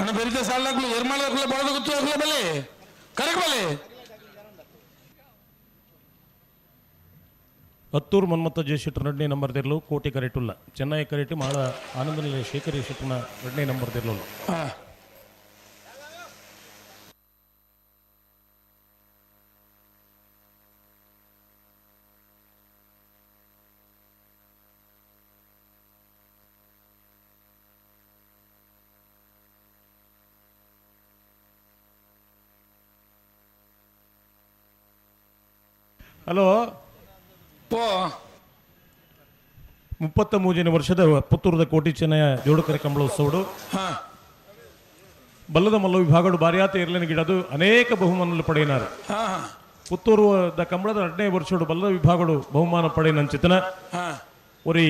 ಅಣ್ಣ ಬೆರಿತ ಸಾಲಕ್ಲು ಎರ್ಮಾಳಕ್ಲು ಬಳದ ಗುತ್ತು ಹಾಕ್ಲು ಬಲೆ ಕರೆಕ್ಟ್ ಬಲೆ. ಹತ್ತೂರು ಮನ್ಮಥ ಜಯಶೆಟ್ಟರ್ ಎರಡನೇ ನಂಬರ್ ತೆರಲು ಕೋಟಿ ಕರೆಟುಲ್ಲ. ಚೆನ್ನೈ ಕರೆಟು ಮಾಳ ಆನಂದನಿಲಯ ಶೇಖರ ಶೆಟ್ಟರ್ನ ಎರಡನೇ ನಂಬರ್ ತೆರಲು. ಹಲೋ. ಪೋ. 33ನೇ ವರ್ಷದ ಪುತ್ತೂರದ ಕೋಟಿ ಚೆನ್ನಯ ಜೋಡುಕರೆ ಕಂಬಳೋತ್ಸವಡು ಬಲ್ಲದ ಮಲ್ಲ ವಿಭಾಗಡು ಬಾರಿಯಾತ ಇರ್ಲಿನ ಗಿಡದು ಅನೇಕ ಬಹುಮಾನలు ಪಡೆಯಿನಾರು. ಪುತ್ತೂರು the ಕಂಬಳದ 2ನೇ ವರ್ಷಡು ಬಲ್ಲದ ವಿಭಾಗಡು ಬಹುಮಾನ ಪಡೆಯಿನಂಚಿತನ ಒರಿ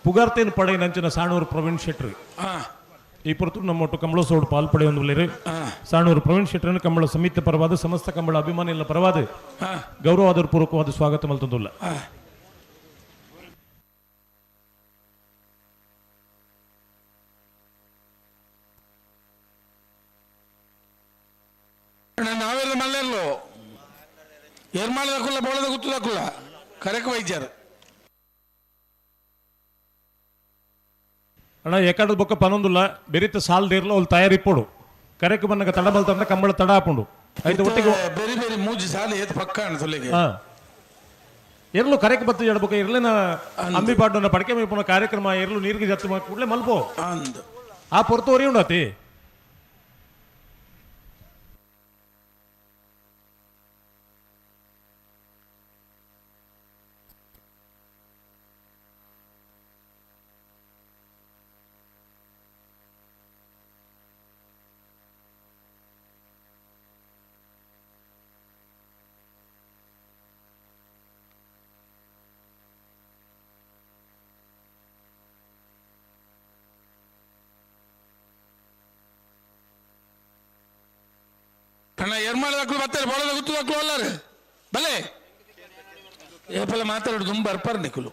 ಪುಗಾರ್ತೆಯನ್ನು ಪಡೆಯಿನಂಚಿನ ಸಾಣೂರು ಪ್ರವೀಣ್ ಶೆಟ್ರಿ. ಈ ಪುರತು ನಮ್ಮ ಒಟ್ಟು ಕಂಬಳೋತ್ಸವಡು ಪಾಲ್ ಪಡೆಯೊಂದು ಸಾಣೂರು ಪ್ರವೀಣ್ ಶೆಟ್ಟರನ್ನು ಕಂಬಳ ಸಮಿತಿ ಪರವಾದ ಸಮಸ್ತ ಕಂಬಳ ಅಭಿಮಾನಿಗಳ ಪರವಾದ ಗೌರವಾದರ ಪೂರ್ವಕವಾದ ಸ್ವಾಗತ ಮಲ್ತಂದುಲ್ಲ. ನಾವೆಲ್ಲ ಮಲ್ಲೆರ್ಲು ಎರ್ಮಾಳದಕ್ಕಲ್ಲ ಬೋಳದ ಗುತ್ತದಕ್ಕಲ್ಲ ಕರೆಕ್ ವೈದ್ಯರು. ಅಣ್ಣ ಎಕಡ ಬೊಕ್ಕ ಪನೊಂದುಲ್ಲ ಬೆರಿತ ಸಾಲ್ ದೇರ್ಲ ಅವ್ಲು ತಯಾರಿ ಪೋಡು ಕರೆಕ್ ಬನ್ನಗ ತಡ ಬಲ್ತಂದ ಕಂಬಳ ತಡ ಹಾಪುಂಡು ಐತೆ ಒಟ್ಟಿಗೆ ಬೇರೆ ಬೇರೆ ಮೂಜಿ ಸಾಲ ಏತ್ ಪಕ್ಕ ಅಣ್ಣ. ಎರ್ಲು ಕರೆಕ್ ಬತ್ತು ಎಡಬೊಕ್ಕ ಇರ್ಲಿನ ಅಂಬಿ ಪಾಡ್ನ ಪಡಕೆ ಮೇಪುನ ಕಾರ್ಯಕ್ರಮ ಎರ್ಲು ನೀರಿಗೆ ಜತ್ತು ಕೂಡಲೇ ಮಲ್ಪೋ ಆ ಪೊರ್ತು ಒರಿ ಉಂಡಾತಿ. ಅಣ್ಣ ಎರ್ಮಾಳದಕ್ಕಲು ಬರ್ತಾರೆ ಬೋಳದ ಗುತ್ತದಕ್ಕಲು ಅಲ್ಲಾರೆ ಬಲೆ ಏಪಲ ಮಾತಾಡೋದು ತುಂಬ ಬರ್ಪಾರ ನಿಕ್ಕಲು.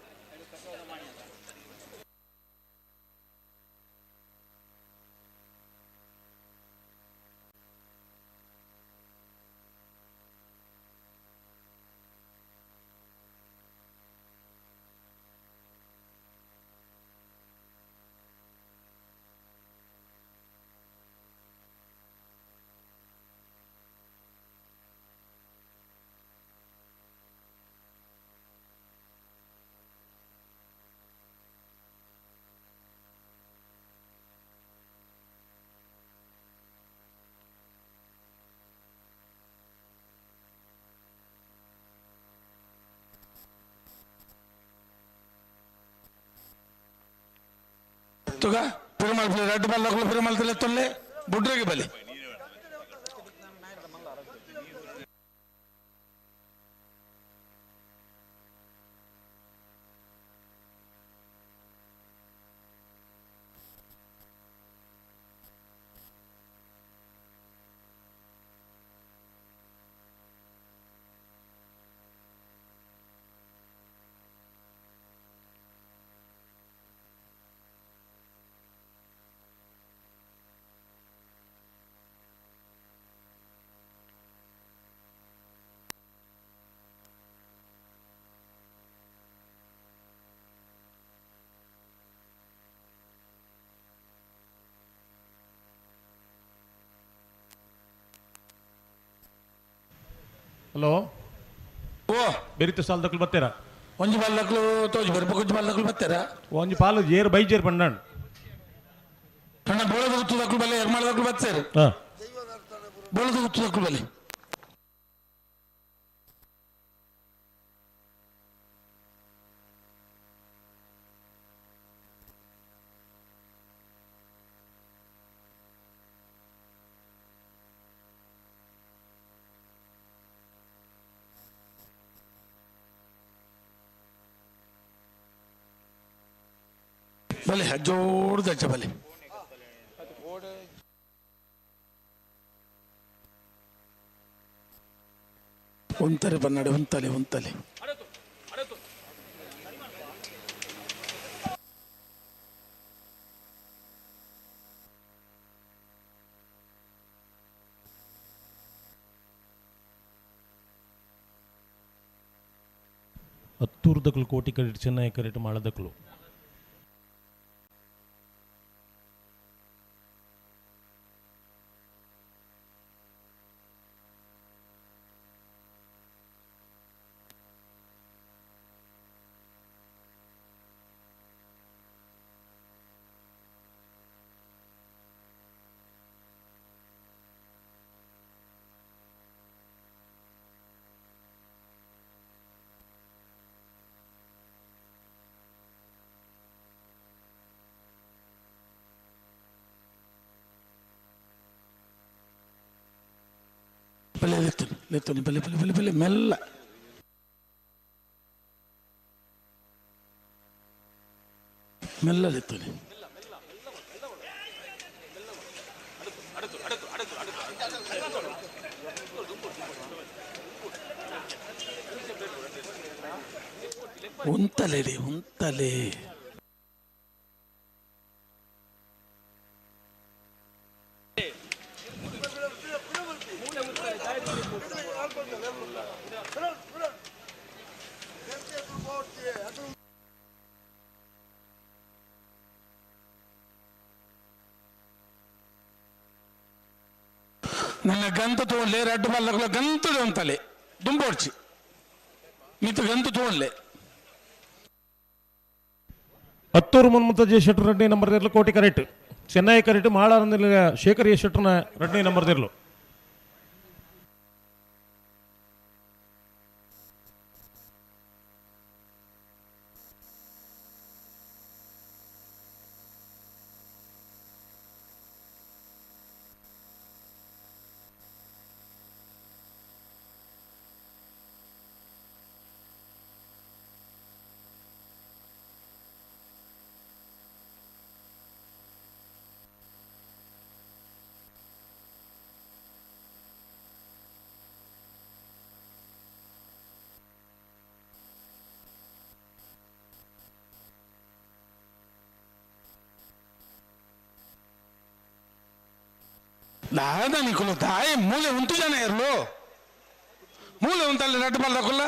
ತುಗ ಪಿರಮಲ್ ರಡ್ಡು ಬಲ್ಲಕುಲು ಪಿರಮಲ್ ತೊಲ್ಲೆ ಬುಡ್ರಗೆ ಬಲಿ ಹಲೋ ಓ ಬೆರಿತು ಸಾಲದಕ್ಲು ಬರ್ತೀರಾ ಒಂಜಿ ಬಲ್ಲಕ್ಲು ತೋಜಿ ಬರ್ಬೇಕು ಒಂಜಿ ಬಲ್ಲಕ್ಲು ಬರ್ತೀರಾ ಒಂಜಿ ಪಾಲು ಜೇರು ಬೈಜೇರು ಪಂಡಣ್ಣ ಅಣ್ಣ ಬೋಳದ ಗುತ್ತದಕ್ಲು ಬಲ್ಲೆ ಎರ್ಮಾಳದಕ್ಲು ಬರ್ತೀರಿ ಬೋಳದ ಗುತ್ತದಕ್ಲು ಬಲ್ಲೆ ಬಲೆ ಜೋಡ್ದಚ್ಚ ಬಲೆ ಒಂತರೆ ಬನ್ನಡೆ ಒಂತಲೆ ಒಂತಲೆ ಹತ್ತೂರ್ದಕ್ಲು ಕೋಟಿ ಕರೆಟ್ ಚೆನ್ನೈ ಕರೆಟ್ ಮಾಳದಕ್ಲು ಬಲೆ ಲೆತ್ತುನಿ ಲೆತ್ತುನಿ ಬಲೆ ಬಲೆ ಬಲೆ ಬಲೆ ಮೆಲ್ಲ ಮೆಲ್ಲ ಲೆತ್ತುನಿ ಉಂತಲೆ ರೀ ಉಂತಲೆ ನನ್ನ ಗಂತ ತೋನ್ಲೆ ರಡ್ಡು ಬಲ್ಲಕುಲ ಗಂತು ಅಂತಲೆ ದುಂಬೋಡ್ಚಿ ಮಿತ್ತು ಗಂತು ತೋನ್ಲೆ ಹತ್ತೂರು ಮುನ್ಮುತ್ತ ಜೆ ಶೆಟ್ಟರ್ ರೆಡ್ಡಿ ನಂಬರ್ ದಿರ್ಲು ಕೋಟಿ ಕರೆಕ್ಟ್ ಚೆನ್ನೈ ಕರೆಕ್ಟ್ ಮಾಳಾರಂದಿಲ್ಲ ಶೇಖರ್ ಎ ಶೆಟ್ಟರ್ನ ರೆಡ್ಡಿ ನಂಬರ್ ದಿರ್ಲು ದಾದ ನಿಕುಲು ದಾಯ ಮೂಲೆ ಉಂಟು ಜನ ಇರ್ಲು ಮೂಲೆ ಉಂಟಲ್ಲಿ ರಡ್ಡು ಬಲ್ಲಕುಲ್ಲ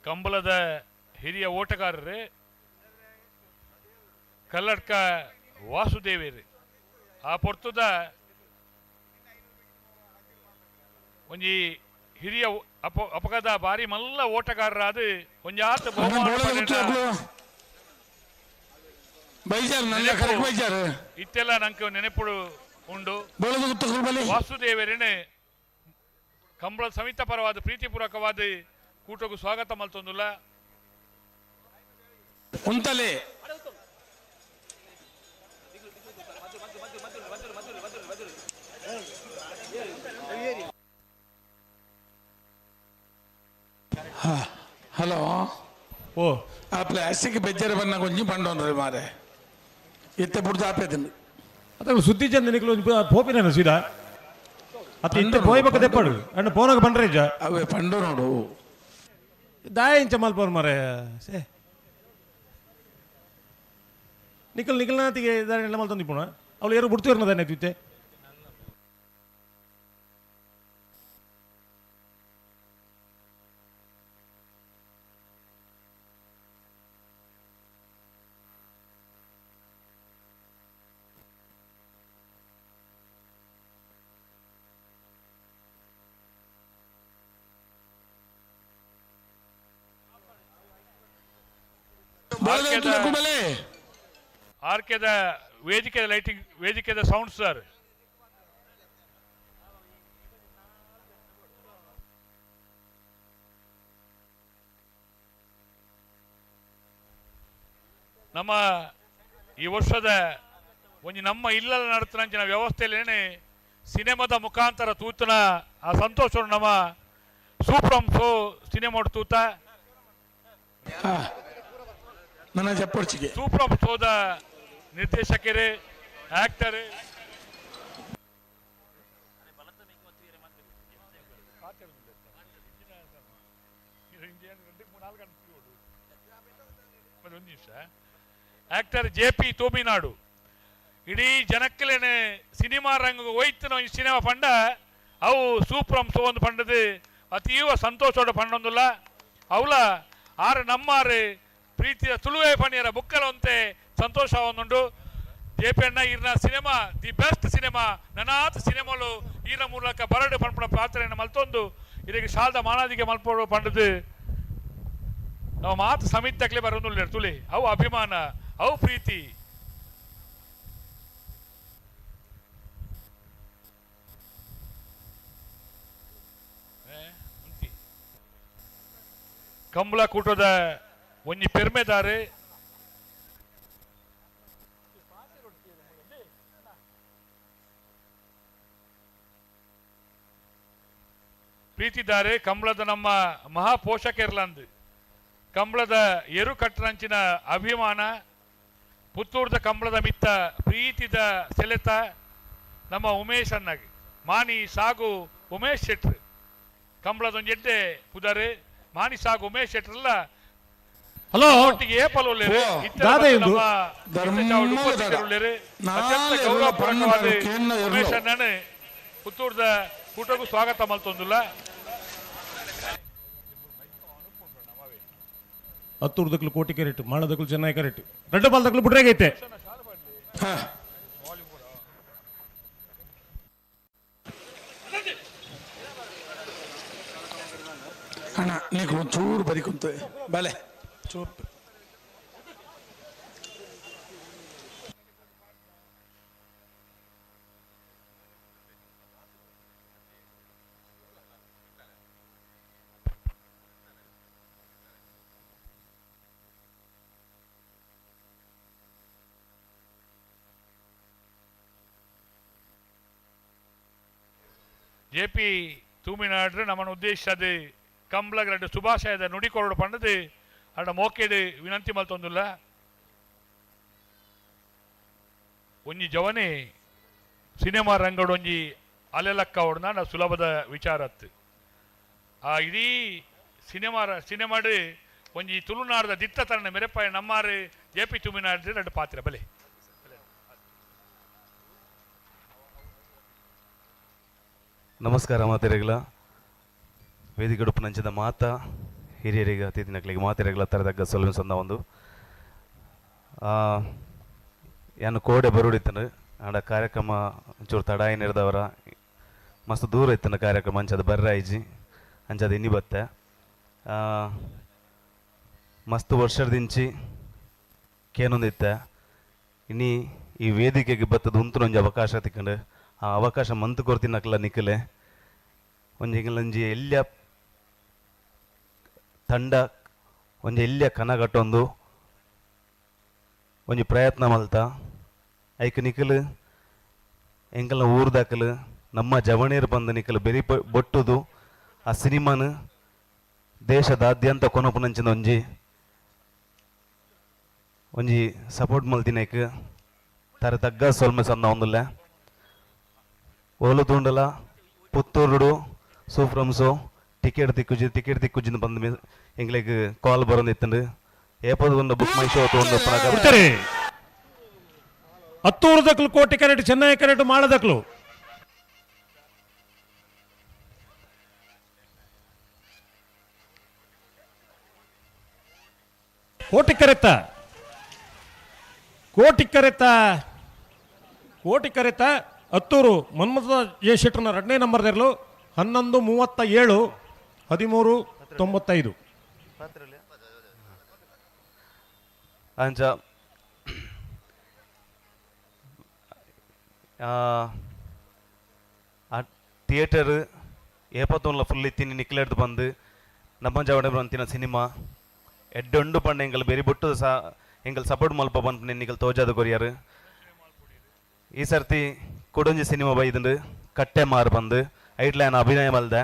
ಕಂಬಳದ ಹಿರಿಯ ಓಟಗಾರರು ಕಲ್ಲಡ್ಕ ವಾಸುದೇವೇರು ಆ ಪೊರ್ತುದ ಒಂಜಿ ಹಿರಿಯ ಅಪಗದ ಬಾರಿ ಮಲ್ಲ ಓಟಗಾರರಾದ ಒಂಜಾತ ಇತ್ತೆಲ್ಲ ನಂಗೆ ನೆನಪುಡು ಉಂಡು. ವಾಸುದೇವರೇನೆ ಕಂಬಳ ಸಮಿತ ಪರವಾದ ಪ್ರೀತಿಪೂರ್ವಕವಾದ ಕೂಟಕ್ಕೂ ಸ್ವಾಗತ ಮಲ್ತೊಂದುಲ್ಲ. ಉಂತಲೆ ಹಲೋ ಓ ಆ ಪ್ಲಾಸ್ಟಿಕ್ ಬೆಜ್ಜರ ಬನ್ನ ಕೊಂಚ ಪಂಡೊಂಡ್ರಿ ಮಾರೆ ಇತ್ತೆ ಬುಡ್ದು ಆಪೇತಂದು ಅದ ಸುದ್ದಿ ಚಂದ ನಿಕ್ಲು ಪೋಪಿನ ಸೀದಾ ಅತ್ತ ಇತ್ತೆ ಪೋಯ್ಬೇಕ ದೆಪ್ಪಡು ಅಣ್ಣ ಪೋನಾಗ ಬಂಡ್ರೆ ಇಜ್ಜ ಅವೇ ಪಂಡು ನೋಡು ದಾಯ ಇಂಚ ಮಲ್ಪೋರು ಮಾರೆ ಸೇ ನಿಖಲ್ ನಿಖಲ್ನಾತಿಗೆ ದಾರೆ ಮಲ್ತೊಂದು ಪುಣ ಅವಳು ಯಾರು ಬಿಡ್ತೀರ್ನ ದಾನೆ ತುತ್ತೆ. ಆರ್ಕೆದ ವೇದಿಕೆದ ಲೈಟಿಂಗ್ ವೇದಿಕೆದ ಸೌಂಡ್ ಸರ್ ನಮ್ಮ ಈ ವರ್ಷದ ಒಂಜಿ ನಮ್ಮ ಇಲ್ಲದ ನಡತನಂಚಿನ ವ್ಯವಸ್ಥೆಯಲ್ಲೇನೆ ಸಿನಿಮಾದ ಮುಖಾಂತರ ತೂತನ ಆ ಸಂತೋಷ ನಮ್ಮ ಸೂಪ್ರಂ ಸೋ ಸಿನಿಮಾ ತೂತ ನನ್ನ ಚಪ್ಪರ್ಚಿಗೆ ಸೂಪ್ರಂ ಶೋದ ನಿರ್ದೇಶಕರೇ ಆಕ್ಟರ್ ಆಕ್ಟರ್ ಜೆ ಪಿ ತೋಮಿನಾಡು ಇಡೀ ಜನಕ್ಕಲೇನೆ ಸಿನಿಮಾ ರಂಗ ಹೋಯ್ತು ಈ ಸಿನಿಮಾ ಪಂಡ ಅವು ಸೂಪ್ರಂ ಸೋ ಒಂದು ಪಂಡದು ಅತೀವ ಸಂತೋಷೋಡ ಪಂಡೊಂದುಲ್ಲ. ಅವಲ ಆರು ನಮ್ಮಾರು ಪ್ರೀತಿಯ ತುಳುವೆ ಪಣಿಯರ ಬುಕ್ಕಲಂತೆ ಸಂತೋಷ ಒಂದುಂಡು. ಜೆ ಪಿ ಅಣ್ಣ ಈರ್ನ ಸಿನಿಮಾ the best cinema ನನಾತ್ ಸಿನಿಮಾಲು ಈರ ಮೂಲಕ ಬರಡು ಪಂಪುನ ಪಾತ್ರೆಯನ್ನು ಮಲ್ತೊಂದು ಇದಕ್ಕೆ ಶಾಲದ ಮಾನಾದಿಗೆ ಮಲ್ಪೋಡು ಪಂಡದು ನಾವು ಮಾತು ಸಮಿತಕ್ಲೆ ಬರೋದುಲ್ಲ ತುಳಿ ಅವು ಅಭಿಮಾನ ಅವು ಪ್ರೀತಿ. ಕಂಬಳ ಕೂಟದ ಒಂಜಿ ಪೆರ್ಮೆದಾರೆ ಪ್ರೀತಿದಾರೆ ಕಂಬಳದ ನಮ್ಮ ಮಹಾಪೋಷಕರ್ಲಂದು ಕಂಬಳದ ಎರು ಕಟ್ಟರಂಚಿನ ಅಭಿಮಾನ ಪುತ್ತೂರ್ದ ಕಂಬಳದ ಮಿತ್ತ ಪ್ರೀತಿದ ಸೆಳೆತ ನಮ್ಮ ಉಮೇಶ್ ಅನ್ನಾಗಿ ಮಾನಿ ಸಾಗು ಉಮೇಶ್ ಶೆಟ್ರು ಕಂಬಳದ ಒಂಜಿ ಎಡ್ಡೆ ಪುದಾರೆ ಮಾನಿ ಸಾಗು ಉಮೇಶ್ ಶೆಟ್ರಲ್ಲ. ಹಲೋ ಉಮೇಶ್ ಅಣ್ಣನ ಪುತ್ತೂರ್ದ ಕೂಟಕ್ಕೂ ಸ್ವಾಗತ ಮಲ್ತೊಂದುಲ್ಲ. ಹತ್ತೂರ್ದಕ್ಲು ಕೋಟಿ ಕರೆಕ್ಟ್ ಮಾಳದಕ್ಲು ಚೆನ್ನಾಗಿ ಕರೆಕ್ಟ್ ರೆಡ್ಡು ಬಾಲ್ದಕ್ಲು ಬಿಡ್ರೇಗೈತೆ. ಅಣ್ಣ ನೀಕು ಒಂಚೂರು ಬರಿ ಕುಂತ ಬಲೆ ಚೂಪ್ ಜೆ ಪಿ ತೂಮಿನಾಡ್ರೆ ನಮ್ಮನ ಉದ್ದೇಶ ಅದು ಕಂಬ್ಳಗರಡು ಶುಭಾಶಯದ ನುಡಿಕೊರಡು ಪಂಡದು ಅಡ ಮೋಕೆಡು ವಿನಂತಿ ಮಲ್ತೊಂದುಲ್ಲ. ಒಂಜಿ ಜವನೆ ಸಿನಿಮಾ ರಂಗಡು ಒಂಜಿ ಅಲೆಲಕ್ಕ ಹೊಡ್ನ ಸುಲಭದ ವಿಚಾರತ್ತು. ಆ ಇಡೀ ಸಿನಿಮಾಡು ಒಂಜಿ ತುಳುನಾಡದ ದಿತ್ತ ತರಣ ಮೆರೆಪಾಯ ನಮ್ಮಾರು ಜೆ ಪಿ ತೂಮಿನಾಡ್ರೆ ಎರಡು ಪಾತ್ರ ಬಲೆ. ನಮಸ್ಕಾರ ಮಾತೆರೆಗಳ ವೇದಿಕೆ ಉಡುಪುನಂಚಿದ ಮಾತಾ ಹಿರಿಯರಿಗೆ ಅತಿಥಿನಕ್ಲಿಗೆ ಮಾತಿರಗಳ ತರದಗ್ಗ ಸೊಲ್ವೆ ಸಂದ ಒಂದು ಯಾನು ಕೋಡೆ ಬರುಡಿತ್ತನು ಆಡ ಕಾರ್ಯಕ್ರಮ ಒಂಚೂರು ತಡ ಏನಿರ್ದವರ ಮಸ್ತ್ ದೂರ ಇತ್ತನ ಕಾರ್ಯಕ್ರಮ ಅಂಚದ ಬರ್ರಾಯಿಜಿ ಅಂಚದ ಇನ್ನಿ ಬತ್ತೆ ಮಸ್ತ್ ವರ್ಷದಿಂಚಿ ಕೇನೊಂದಿತ್ತೆ ಇನಿ ಈ ವೇದಿಕೆಗೆ ಬತ್ತದ ಉಂತುನೊಂಜಿ ಅವಕಾಶ ತಿಕ್ಕಂಡು ಆ ಅವಕಾಶ ಮಂತ್ ಕೊರ್ತಿನಕ್ಲ ನಿಕ್ಕಲೆ ಒಂಜಿ ಎಂಕಲೊಂಜಿ ಎಲ್ಯ ತಂಡ ಒಂಜಿ ಎಲ್ಯ ಕನಗಟ್ಟೊಂದು ಒಂಜಿ ಪ್ರಯತ್ನ ಮಲ್ತ ಐಕ್ ನಿಕಲು ಎಂಕಲ್ನ ಊರ್ದಾಕಲು ನಮ್ಮ ಜವಣೀರು ಬಂದು ನಿಕಲು ಬೆರಿ ಬೊಟ್ಟುದು ಆ ಸಿನಿಮಾನ ದೇಶದಾದ್ಯಂತ ಕೊನಪುನಂಚಿನ ಒಂಜಿ ಒಂಜಿ ಸಪೋರ್ಟ್ ಮಲ್ತಿನೈಕ್ ತರ ತಗ್ಗ ಸೊಲ್ಮೆ ಸನ್ನ ಒಂದುಲ್ಲ ಓಲು ತೂಂಡಲ ಪುತ್ತೂರುಡು ಸೂಪ್ರಮ್ಸು ಟಿಕೆಟ್ ತಿಕ್ಕುಜಿ ಟಿಕೆಟ್ ತಿಕ್ಕುಜಿನ ಬಂದು ಎಂಗ್ಲೆಗ್ ಕಾಲ್ ಬರೋದಿತ್ತಂಡು ಏಪದ ಒಂದು ಬುಕ್ my show ತಗೊಂಡು ಹತ್ತೂರು ದಕ್ಲು ಕೋಟಿ ಕರೆಟ್ ಚೆನ್ನೈ ಕರೆಟ್ ಮಾಳದಕ್ಲು ಕೋಟಿ ಕರೆತ ಕೋಟಿ ಕರೆತ ಕೋಟಿ ಕರೆತ ಹತ್ತೂರು ಮನ್ಮಥ ಜೆ ಶೆಟ್ಟರ್ನ ಎರಡನೇ ನಂಬರ್ದಿರಲು 11:37 13:95. ಅಂಚ ಆ ಥಿಯೇಟರ್ ಏಪತ್ತೊಂದ್ಲ ಫುಲ್ ಇತ್ತೀನಿ ನಿಕ್ಲೆಡ್ದು ಬಂದು ನಮ್ಮ ಜವಡೆ ಬಂತಿನ ಸಿನಿಮಾ ಎಡ್ಡೊಂಡು ಪಂಡ ಎಂಕಲ್ ಬೆರಿ ಬೊಟ್ಟು ಸಹ ಎಂಕಲ್ ಸಪೋರ್ಟ್ ಮಲ್ಪ ಪನ್ಪುನ ನಿಕಲ್ ತೋಜಾದ ಕೊರಿಯರ್. ಈ ಸರ್ತಿ ಕೊಡೊಂಜಿ ಸಿನಿಮಾ ಬೈದುಂಡು ಕಟ್ಟೆ ಮಾರು ಬಂದು ಐಟ್ಲೈನ್ ಅಭಿನಯ ಮಲ್ದೆ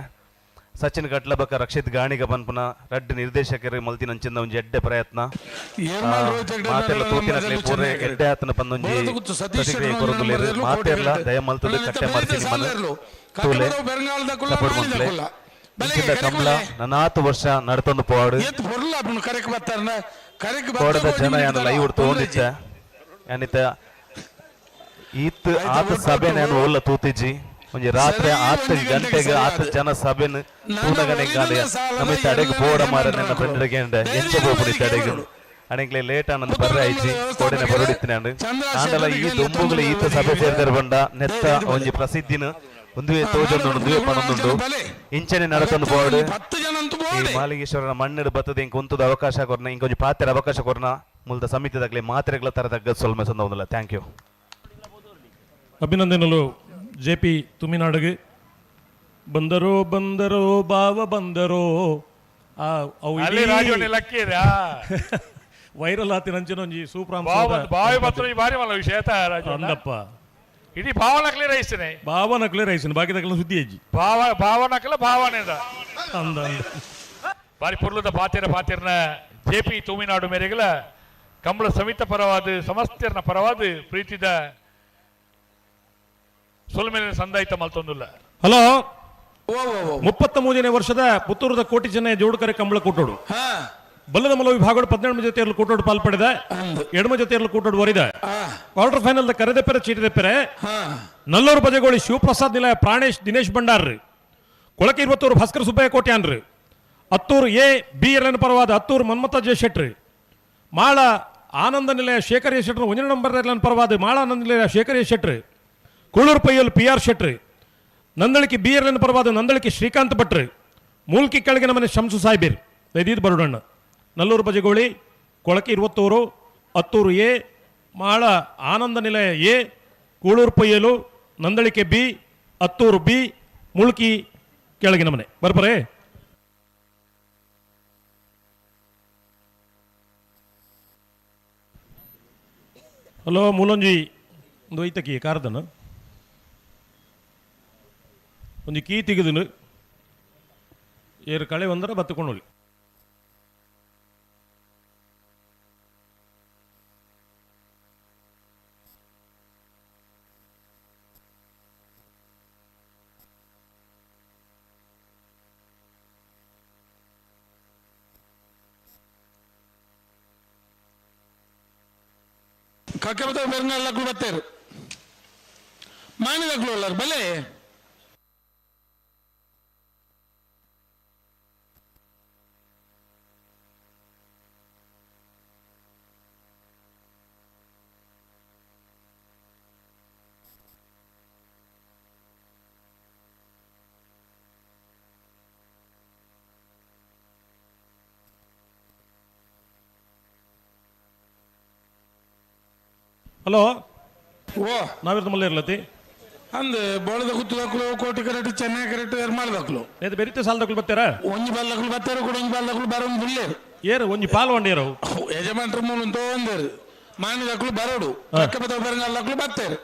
ಸಚಿನ್ ಕಟ್ಲಬಕ್ಕ ರಕ್ಷಿತ್ ಗಾಣಿಗ ಪನ್ಪುನ ರಡ್ಡ್ ನಿರ್ದೇಶಕರು ಮಲ್ತಿನಂಚಿಂದ ಒಂಜಿ ಎಡ್ಡೆ ಪ್ರಯತ್ನ ಮಾತೆಲ್ಲ ತೂತಿನಕ್ಲೆ ಪೂರೆ ಎಡ್ಡೆ ಆತನ ಪಂದೊಂಜಿ ಪ್ರತಿಕ್ರಿಯೆ ಕೊರೊಂದುಲ್ಲೆರ್ ಮಾತೆರ್ಲ ದಯ ಮಲ್ತುದು ಕಟ್ಟೆ ಮಾರ್ ಸಿನಿಮಾನ್ ತೂಲೆ ಸಪೋರ್ಟ್ ಮಲ್ತ್ಲೆ. ಇಂಚಿಂದ ಕಮಲ ನನಾತ್ ವರ್ಷ ನಡತೊಂದು ಪೋಡು ಕೋಡದ ಜನ ಯಾನ್ ಲೈವ್ ತಗೊಂಡಿದ್ದೆ ಯಾನಿತ ಈತ್ ಆತ ಸಭೆ ನಾನು ಓಲ್ಲ ತೂತಿಜಿ ಒಂಜಿ ರಾತ್ರಿ 8 ಗಂಟೆಗೆ 8 ಜನ ಸಭೆನ್ ತೂನಗನೆ ನಮ್ಮ ತಡೆಗೆ ಬೋಡ ಮಾರ ನನ್ನ ಫ್ರೆಂಡ್ ಎಂಚ ಪೋಪುಡಿ ತಡೆಗೆ ಅಣೆಗ್ಲೆ ಲೇಟ್ ಆನಂದ್ ಬರ್ರೆ ಆಯ್ಚಿ ಕೋಡಿನ ಬರುಡಿತ್ತಿನ ಆಂಡಲ ಈ ದುಂಬುಗಳು ಈತ ಸಭೆ ಸೇರ್ದಾರ ಬಂಡ ನೆತ್ತ ಒಂಜಿ ಪ್ರಸಿದ್ಧಿನ ಒಂದುವೆ ತೋಜೊಂದುಂಡು ಒಂದುವೆ ಪಣೊಂದುಂಡು ಇಂಚನೆ ನಡತೊಂದು ಬೋರ್ಡ್ ಈ ಮಾಲಿಂಗೇಶ್ವರನ ಮಣ್ಣು ಬತ್ತದ ಇಂಕ ಉಂತುದ ಅವಕಾಶ ಕೊರ್ನ ಇಂಕೊಂಜಿ ಪಾತ್ರೆ ಅವಕಾಶ ಕೊರ್ನ ಮುಲ್ದ ಸಮಿತಿದಾಗ್ಲಿ ಮಾತ್ರೆಗಳ ತರದಗ್ಗ ಸೊಲ್ಮೆ ಸಂದ. Thank you. ಅಭಿನಂದನೆಗಳು ಜೆ ಪಿ ತುಮಿನಾಡಿಗೆ. ಬಂದರೋ ಬಂದರೋ ಬಾವ ಬಂದರೋ ವೈರಲ್ ಆತಿನಂಚಿನ ಒಂಜಿ ಸೂಪ್ರಾಮ್ ಬಾವಿ ಬತ್ತೋ ಈ ಬಾರಿ ಮಲ್ಲ ವಿಷಯ ಅಂದಪ್ಪ ಇಡೀ ಭಾವನ ಕ್ಲಿಯರ್ ಐಸ್ತೇನೆ ಭಾವನ ಕ್ಲಿಯರ್ ಐಸ್ತೇನೆ ಬಾಕಿ ತಕಲ ಸುದ್ದಿ ಅಜ್ಜಿ ಭಾವ ಭಾವನಕಲ ಭಾವನೆ ಅಂದ ಅಂದ ಬಾರಿ ಪೊರ್ಲುದ ಪಾತಿರ ಪಾತಿರ್ನ ಜೆ ಪಿ ತುಮಿನಾಡು ಮೇರೆಗಳ ಕಂಬಳ ಸಮಿತ ಪರವಾದ ಸಮಸ್ತಿರ್ನ ಪರವಾದ ಪ್ರೀತಿದ ಸೊಲ್ಮೇಲಿನ ಸಂದಾಯಿತ ಮಲ್ತೊಂದುಲ್ಲ. ಹಲೋ, 33ನೇ ವರ್ಷದ ಪುತ್ತೂರದ ಕೋಟಿ ಚೆನ್ನೈ ಜೋಡುಕರೆ ಕಂಬಳ ಕೂಟೋಡು ಬಲ್ಲದ ಮಲ ವಿಭಾಗಗಳು 18 ಜೊತೆಯಲ್ಲಿ ಕೂಟೋಡು ಪಾಲ್ಪಡೆದ ಎಡಮ ಜೊತೆಯಲ್ಲಿ ಕೂಟೋಡು ವರಿದ ಕ್ವಾರ್ಟರ್ ಫೈನಲ್ ಕರೆದೆಪ್ಪೆರೆ ಚೀಟಿದೆಪ್ಪೆರೆ ನಲ್ಲೂರು ಬಜಗೋಳಿ ಶಿವಪ್ರಸಾದ್ ನಿಲಯ ಪ್ರಾಣೇಶ್ ದಿನೇಶ್ ಭಂಡಾರ್ರಿ ಕೊಳಕೆ 20 ಭಾಸ್ಕರ ಸುಬ್ಬಯ್ಯ ಕೋಟ್ಯಾನ್ರಿ ಹತ್ತೂರು ಎ ಬಿ ಎರಡನೇ ಪರವಾದ ಹತ್ತೂರು ಮನ್ಮಥ ಜೆ ಶೆಟ್ರಿ ಮಾಳ ಆನಂದ ನಿಲಯ ಶೇಖರ್ ಎ ಶೆಟ್ರು ಒಂದನೇ ನಂಬರ್ ಪರವಾದ ಮಾಳ ಆನಂದ ನಿಲಯ Shekhar A Shetri Kullur Payyal P R Shetri Nandalike B ಎರಡನೇ ಪರವಾದ ನಂದಳಿಕೆ ಶ್ರೀಕಾಂತ್ ಭಟ್ರಿ ಮೂಲ್ಕಿ ಕೆಳಗಿನ ಮನೆ ಶಂಸು ಸಾಹೇಬೀರ್ ದೈದೀದ್ ಬರುಡಣ್ಣ Nallur Bajagoli Kolake 21 Attur A Mala Ananda Nilaya A Kulur Payyalu Nandalike B Attur B Mulki ಕೆಳಗಿನ ಮನೆ ಬರ್ಬರೇ. ಹಲೋ ಮೂಲೊಂಜಿ ಒಂದು ಐತಕಿ ಕಾರ್ದನ ಒಂಜಿ ಕೀ ತೆಗೆದನು ಏರು ಕಳೆ ಒಂದರ ಬತ್ತುಕೊಂಡು ಕಕ್ಕಬತ್ತ ಬೆರ್ನಾಳಕ್ಕೂ ಬತ್ತೇರು ಮಾಣಿದಕ್ಕೂ ಉಳ್ಳಾರು ಬಲೆ ಹಲೋ ಓ ನಾವಿರ್ತ ಮಲ್ಲ ಇರ್ಲತಿ ಅಂದ್ ಬೋಳದ ಗುತ್ತದಕ್ಲು ಕೋಟಿ ಕರೆಕ್ಟ್ ಚೆನ್ನೈ ಕರೆಕ್ಟ್ ಎರ್ಮಾಳ್ದಕ್ಲು ನೇತ ಬೆರಿತೆ ಸಾಲದಕ್ಲು ಬರ್ತಾರ ಒಂಜಿ ಬಲ್ಲಕ್ಲು ಬತ್ತಾರು ಕೂಡ ಒಂಜಿ ಬಲ್ಲಕ್ಲು ಬರೋನ್ ಬುಲ್ಲೇರು ಏರು ಒಂಜಿ ಪಾಲ್ ವಂಡೇರು ಯಜಮಾನ್ರ ಮೂಲ ತೋಂದೇರು ಮಾನಿದಕ್ಲು ಬರೋಡು ಪಕ್ಕಪದ ಬರಂಗಲ್ಲಕ್ಲು ಬತ್ತೇರು.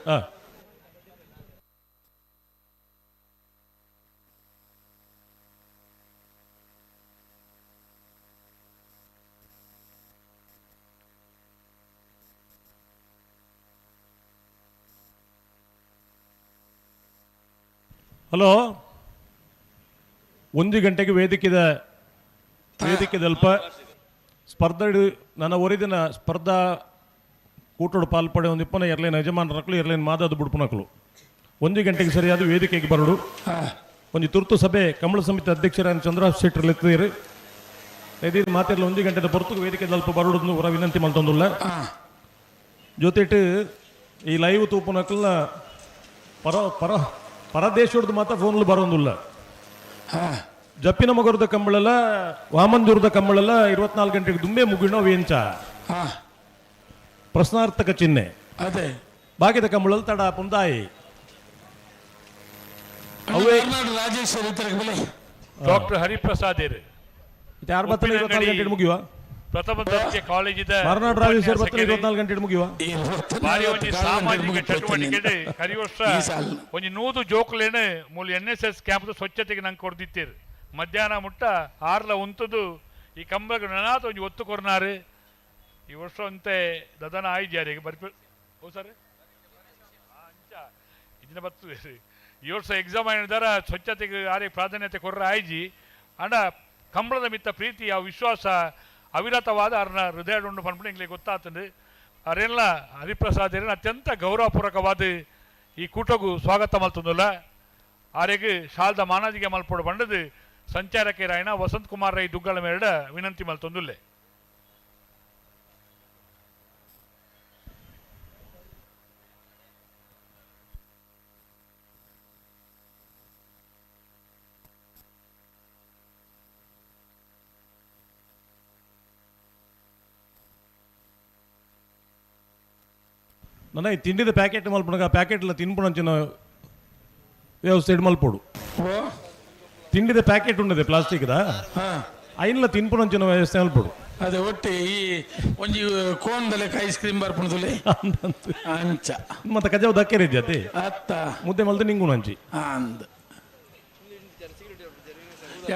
ಹಲೋ 1 ಗಂಟೆಗೆ ವೇದಿಕೆದ ವೇದಿಕೆದಲ್ಪ ಸ್ಪರ್ಧೆ ನನ್ನ ಒರಿದಿನ ಸ್ಪರ್ಧಾ ಕೂಟೋಡು ಪಾಲ್ಪಡೆ ಒಂದು ಇಪ್ಪನ ಎರ್ಲೇನ ಯಜಮಾನರಕ್ಲು ಎರ್ಲೇನ ಮಾದಾದ ಬುಡ್ಪುನಕ್ಲು 1 ಗಂಟೆಗೆ ಸರಿಯಾದ ವೇದಿಕೆಗೆ ಬರಡು. ಒಂದು ತುರ್ತು ಸಭೆ ಕಮಲ ಸಮಿತಿ ಅಧ್ಯಕ್ಷರಾದ ಚಂದ್ರಹಾಸ್ ಶೆಟ್ಟರ್ ಇದು ಮಾತಿರಲ್ಲ 1 ಗಂಟೆದ ಹೊರತು ವೇದಿಕೆ ಅಲ್ಪ ಬರಡು ಹೊರ ವಿನಂತಿ ಮಲ್ತೊಂದುಲ್ಲ. ಜೊತೆಟ್ ಈ ಲೈವ್ ತೂಪುನಕ್ಲ ಪರ ಪರ ಪರದೇಶದ ಮಾತ್ರ ಫೋನ್ಲು ಬರೋಂದಿಲ್ಲ. ಜಪ್ಪಿನ ಮಗರದ ಕಂಬಳೆಲ್ಲ ವಾಮಂಜೂರದ ಕಂಬಳೆಲ್ಲ 24 ಗಂಟೆಗೆ ದುಂಬೆ ಮುಗಿಣೋ ವೇಂಚ ಪ್ರಶ್ನಾರ್ಥಕ ಚಿಹ್ನೆ. ಅದೇ ಬಾಕಿದ ಕಂಬಳಲ್ಲಿ ತಡ ಪುಂದಾಯಿ ಅವೇ ಡಾಕ್ಟರ್ ಹರಿಪ್ರಸಾದ್ ಯಾರು ಬರ್ತಾರೆ 24 ಗಂಟೆ ಮುಗಿಯುವ ಪ್ರಥಮ ದರ್ಜೆ ಕಾಲೇಜಿದ ಮರ್ನಾಡ್ ರಾಜೇಶ್ವರ ಬರ್ತಾರೆ 24 ಗಂಟೆ ಮುಗಿಯುವ ಬಾರಿ ಒಂಜಿ ಸಾಮಾಜಿಕ ಚಟುವಟಿಕೆ ಕರಿ ವರ್ಷ ಒಂಜಿ 100 ಜೋಕುಲೇನು ಮೂಲ ಎನ್ ಎಸ್ ಎಸ್ ಕ್ಯಾಂಪ್ ಸ್ವಚ್ಛತೆಗೆ ನಂಗೆ ಕೊಡ್ದಿತ್ತೀರು. ಮಧ್ಯಾಹ್ನ ಮುಟ್ಟ ಆರ್ಲ ಉಂತದು ಈ ಕಂಬಕ್ಕೆ ನನಾತ ಒಂಜಿ ಒತ್ತು ಕೊರ್ನಾರು. ಈ ವರ್ಷ ಅಂತೆ ದದನ ಆಯ್ಜಾರಿಗೆ ಬರ್ಪಿ ಓ ಸರ್ ಅಂಚ ಇದನ್ನ ಬರ್ತದೆ. ಈ ವರ್ಷ ಎಕ್ಸಾಮ್ ಆಗಿದಾರ ಸ್ವಚ್ಛತೆಗೆ ಆರಿಗೆ ಪ್ರಾಧಾನ್ಯತೆ ಕೊರ್ರ ಆಯ್ಜಿ ಅಂಡ ಕಂಬಳದ ಮಿತ್ತ ಪ್ರೀತಿ ಆ ವಿಶ್ವಾಸ ಅವಿರತವಾದ ಅರ್ನ ಹೃದಯ ಉಂಡು ಪನ್ಪುಂಡು ಎಂಗ್ಲಿಗೆ ಗೊತ್ತಾತಂಡು. ಅರೆಲ್ಲ ಹರಿಪ್ರಸಾದ್ ಅತ್ಯಂತ ಗೌರವಪೂರ್ವಕವಾದ ಈ ಕೂಟಗೂ ಸ್ವಾಗತ ಮಲ್ತಂದುಲ್ಲ. ಆರೆಗ್ ಶಾಲ್ದ ಮಾನಾದಿಗೆ ಮಲ್ಪೊಡು ಪಂಡದು ಸಂಚಾರಕ್ಕೆ ರಾಯಣ ವಸಂತ್ ಕುಮಾರ್ ರೈ ದುಗ್ಗಳ ಮೇರಡ ವಿನಂತಿ ಮಲ್ತೊಂದುಲ್ಲೆ. ನನ್ನ ಈ ತಿಂಡಿದ ಪ್ಯಾಕೆಟ್ ಮಲ್ಪುನಗ ಪ್ಯಾಕೆಟ್ ಇಲ್ಲ ತಿನ್ಪುಣಂಚಿನ ವ್ಯವಸ್ಥೆ ಮಲ್ಪೋಡು. ತಿಂಡಿದ ಪ್ಯಾಕೆಟ್ ಉಂಡದೆ ಪ್ಲಾಸ್ಟಿಕ್ದ ಐನ್ಲ ತಿನ್ಪುಣಂಚಿನ ವ್ಯವಸ್ಥೆ ಮಲ್ಪೋಡು. ಅದೇ ಒಟ್ಟಿ ಈ ಒಂಜಿ ಕೋನ್ದಲೆ ಐಸ್ ಕ್ರೀಮ್ ಬರ್ಪುಣದುಲೆ ಅಂಚ ಮತ್ತೆ ಕಜಾವ್ ದಕ್ಕೇರಿ ಅತ್ತೆ ಅತ್ತ ಮುದ್ದೆ ಮಲ್ತು ನಿಂಗುಣಂಚಿ ಅಂದ್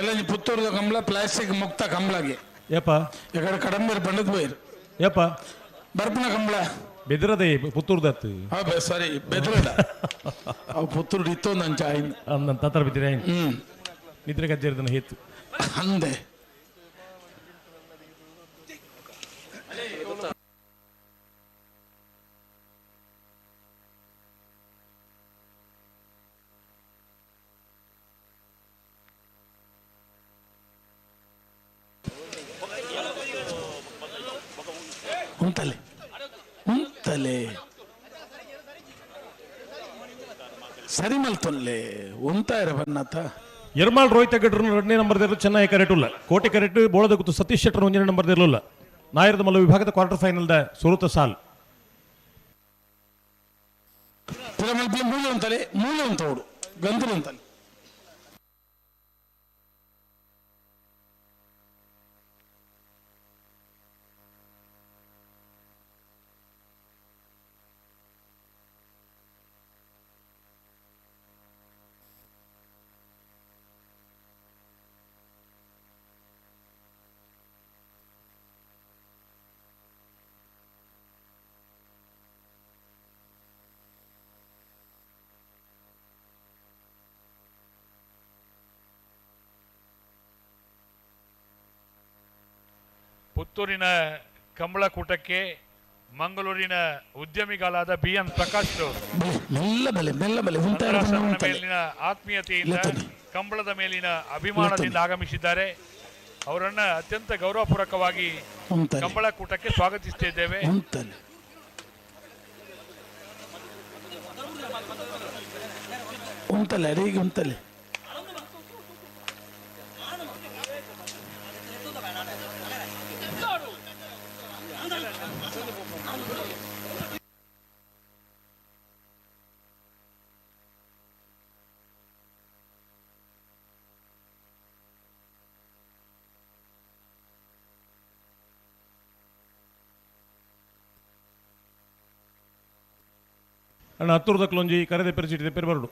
ಎಲ್ಲ ಪುತ್ತೂರದ ಕಂಬಳ ಪ್ಲಾಸ್ಟಿಕ್ ಮುಕ್ತ ಕಂಬಳಗೆ ಯಪ್ಪ ಎಕಡೆ ಕಡಂಬರ್ ಪಂಡದ್ ಪೋಯಿರು ಯಪ್ಪ ಬರ್ಪುನ ಕಂಬಳ ಬೆದ್ರದೆ ಪುತ್ತೂರ್ದತ್ತು ಸಾರಿ ಬೆದ್ರದ ಅವು ಪುತ್ತೂರು ಇತ್ತೊಂದು ಅಂಚ ಆಯ್ತು ಅಂದ ತತ್ತರ ಬಿದ್ದಿರ ನಿದ್ರೆ ಕಜ್ಜೇರಿದನ ಹೇತು ಅಂದೆ ಉಂಟಲೆ ಉಂತಲೆ ಸರಿ ಮಲ್ತೊನ್ಲೆ ಉಂತಾಯಿರ ಬನ್ನತ. ಎರ್ಮಾಳ್ ರೋಹಿತ ಗಡ್ರು 2ನೇ ನಂಬರ್ ಚೆನ್ನೈ ಕರೆಕ್ಟ್ ಉಲ್ಲ ಕೋಟೆ ಕರೆಕ್ಟ್ ಬೋಳದ ಗುತ್ತು ಸತೀಶ್ ಶೆಟ್ಟರ್ 1ನೇ ನಂಬರ್ ಇರಲಿಲ್ಲ. ನಾಯರದ ಮಲ್ಲ ವಿಭಾಗದ ಕ್ವಾರ್ಟರ್ ಫೈನಲ್ the ಸುರುತ ಸಾಲ್ ಮೂಲೆ ಉಂತಲೆ ಮೂಲೆ ಉಂತ ಓಡು ಗಂತಲು ಉಂತಲೆ. ಪುತ್ತೂರಿನ ಕಂಬಳಕೂಟಕ್ಕೆ ಮಂಗಳೂರಿನ ಉದ್ಯಮಿಗಳಾದ ಬಿ ಎನ್ ಪ್ರಕಾಶ್ ಅವರು ಮೇಲಿನ ಆತ್ಮೀಯತೆಯಿಂದ ಕಂಬಳದ ಮೇಲಿನ ಅಭಿಮಾನದಿಂದ ಆಗಮಿಸಿದ್ದಾರೆ. ಅವರನ್ನು ಅತ್ಯಂತ ಗೌರವಪೂರ್ವಕವಾಗಿ ಕಂಬಳಕೂಟಕ್ಕೆ ಸ್ವಾಗತಿಸುತ್ತಿದ್ದೇವೆ. ಅಣ್ಣ ಹತ್ತುರದಕ್ಲೊಂಜಿ ಕರೆದೆ ಪೆರೆ ಚೀಟಿ ಪೆರೆ ಬರಡು.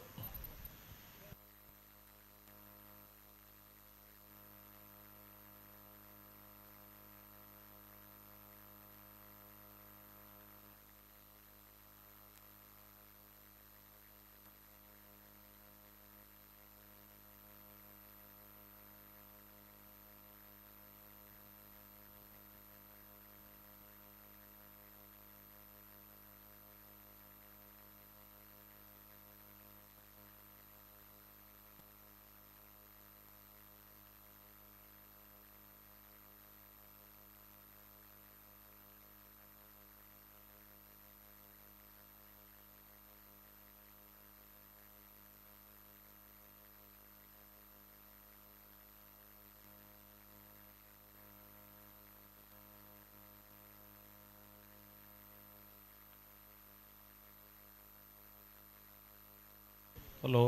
ಹಲೋ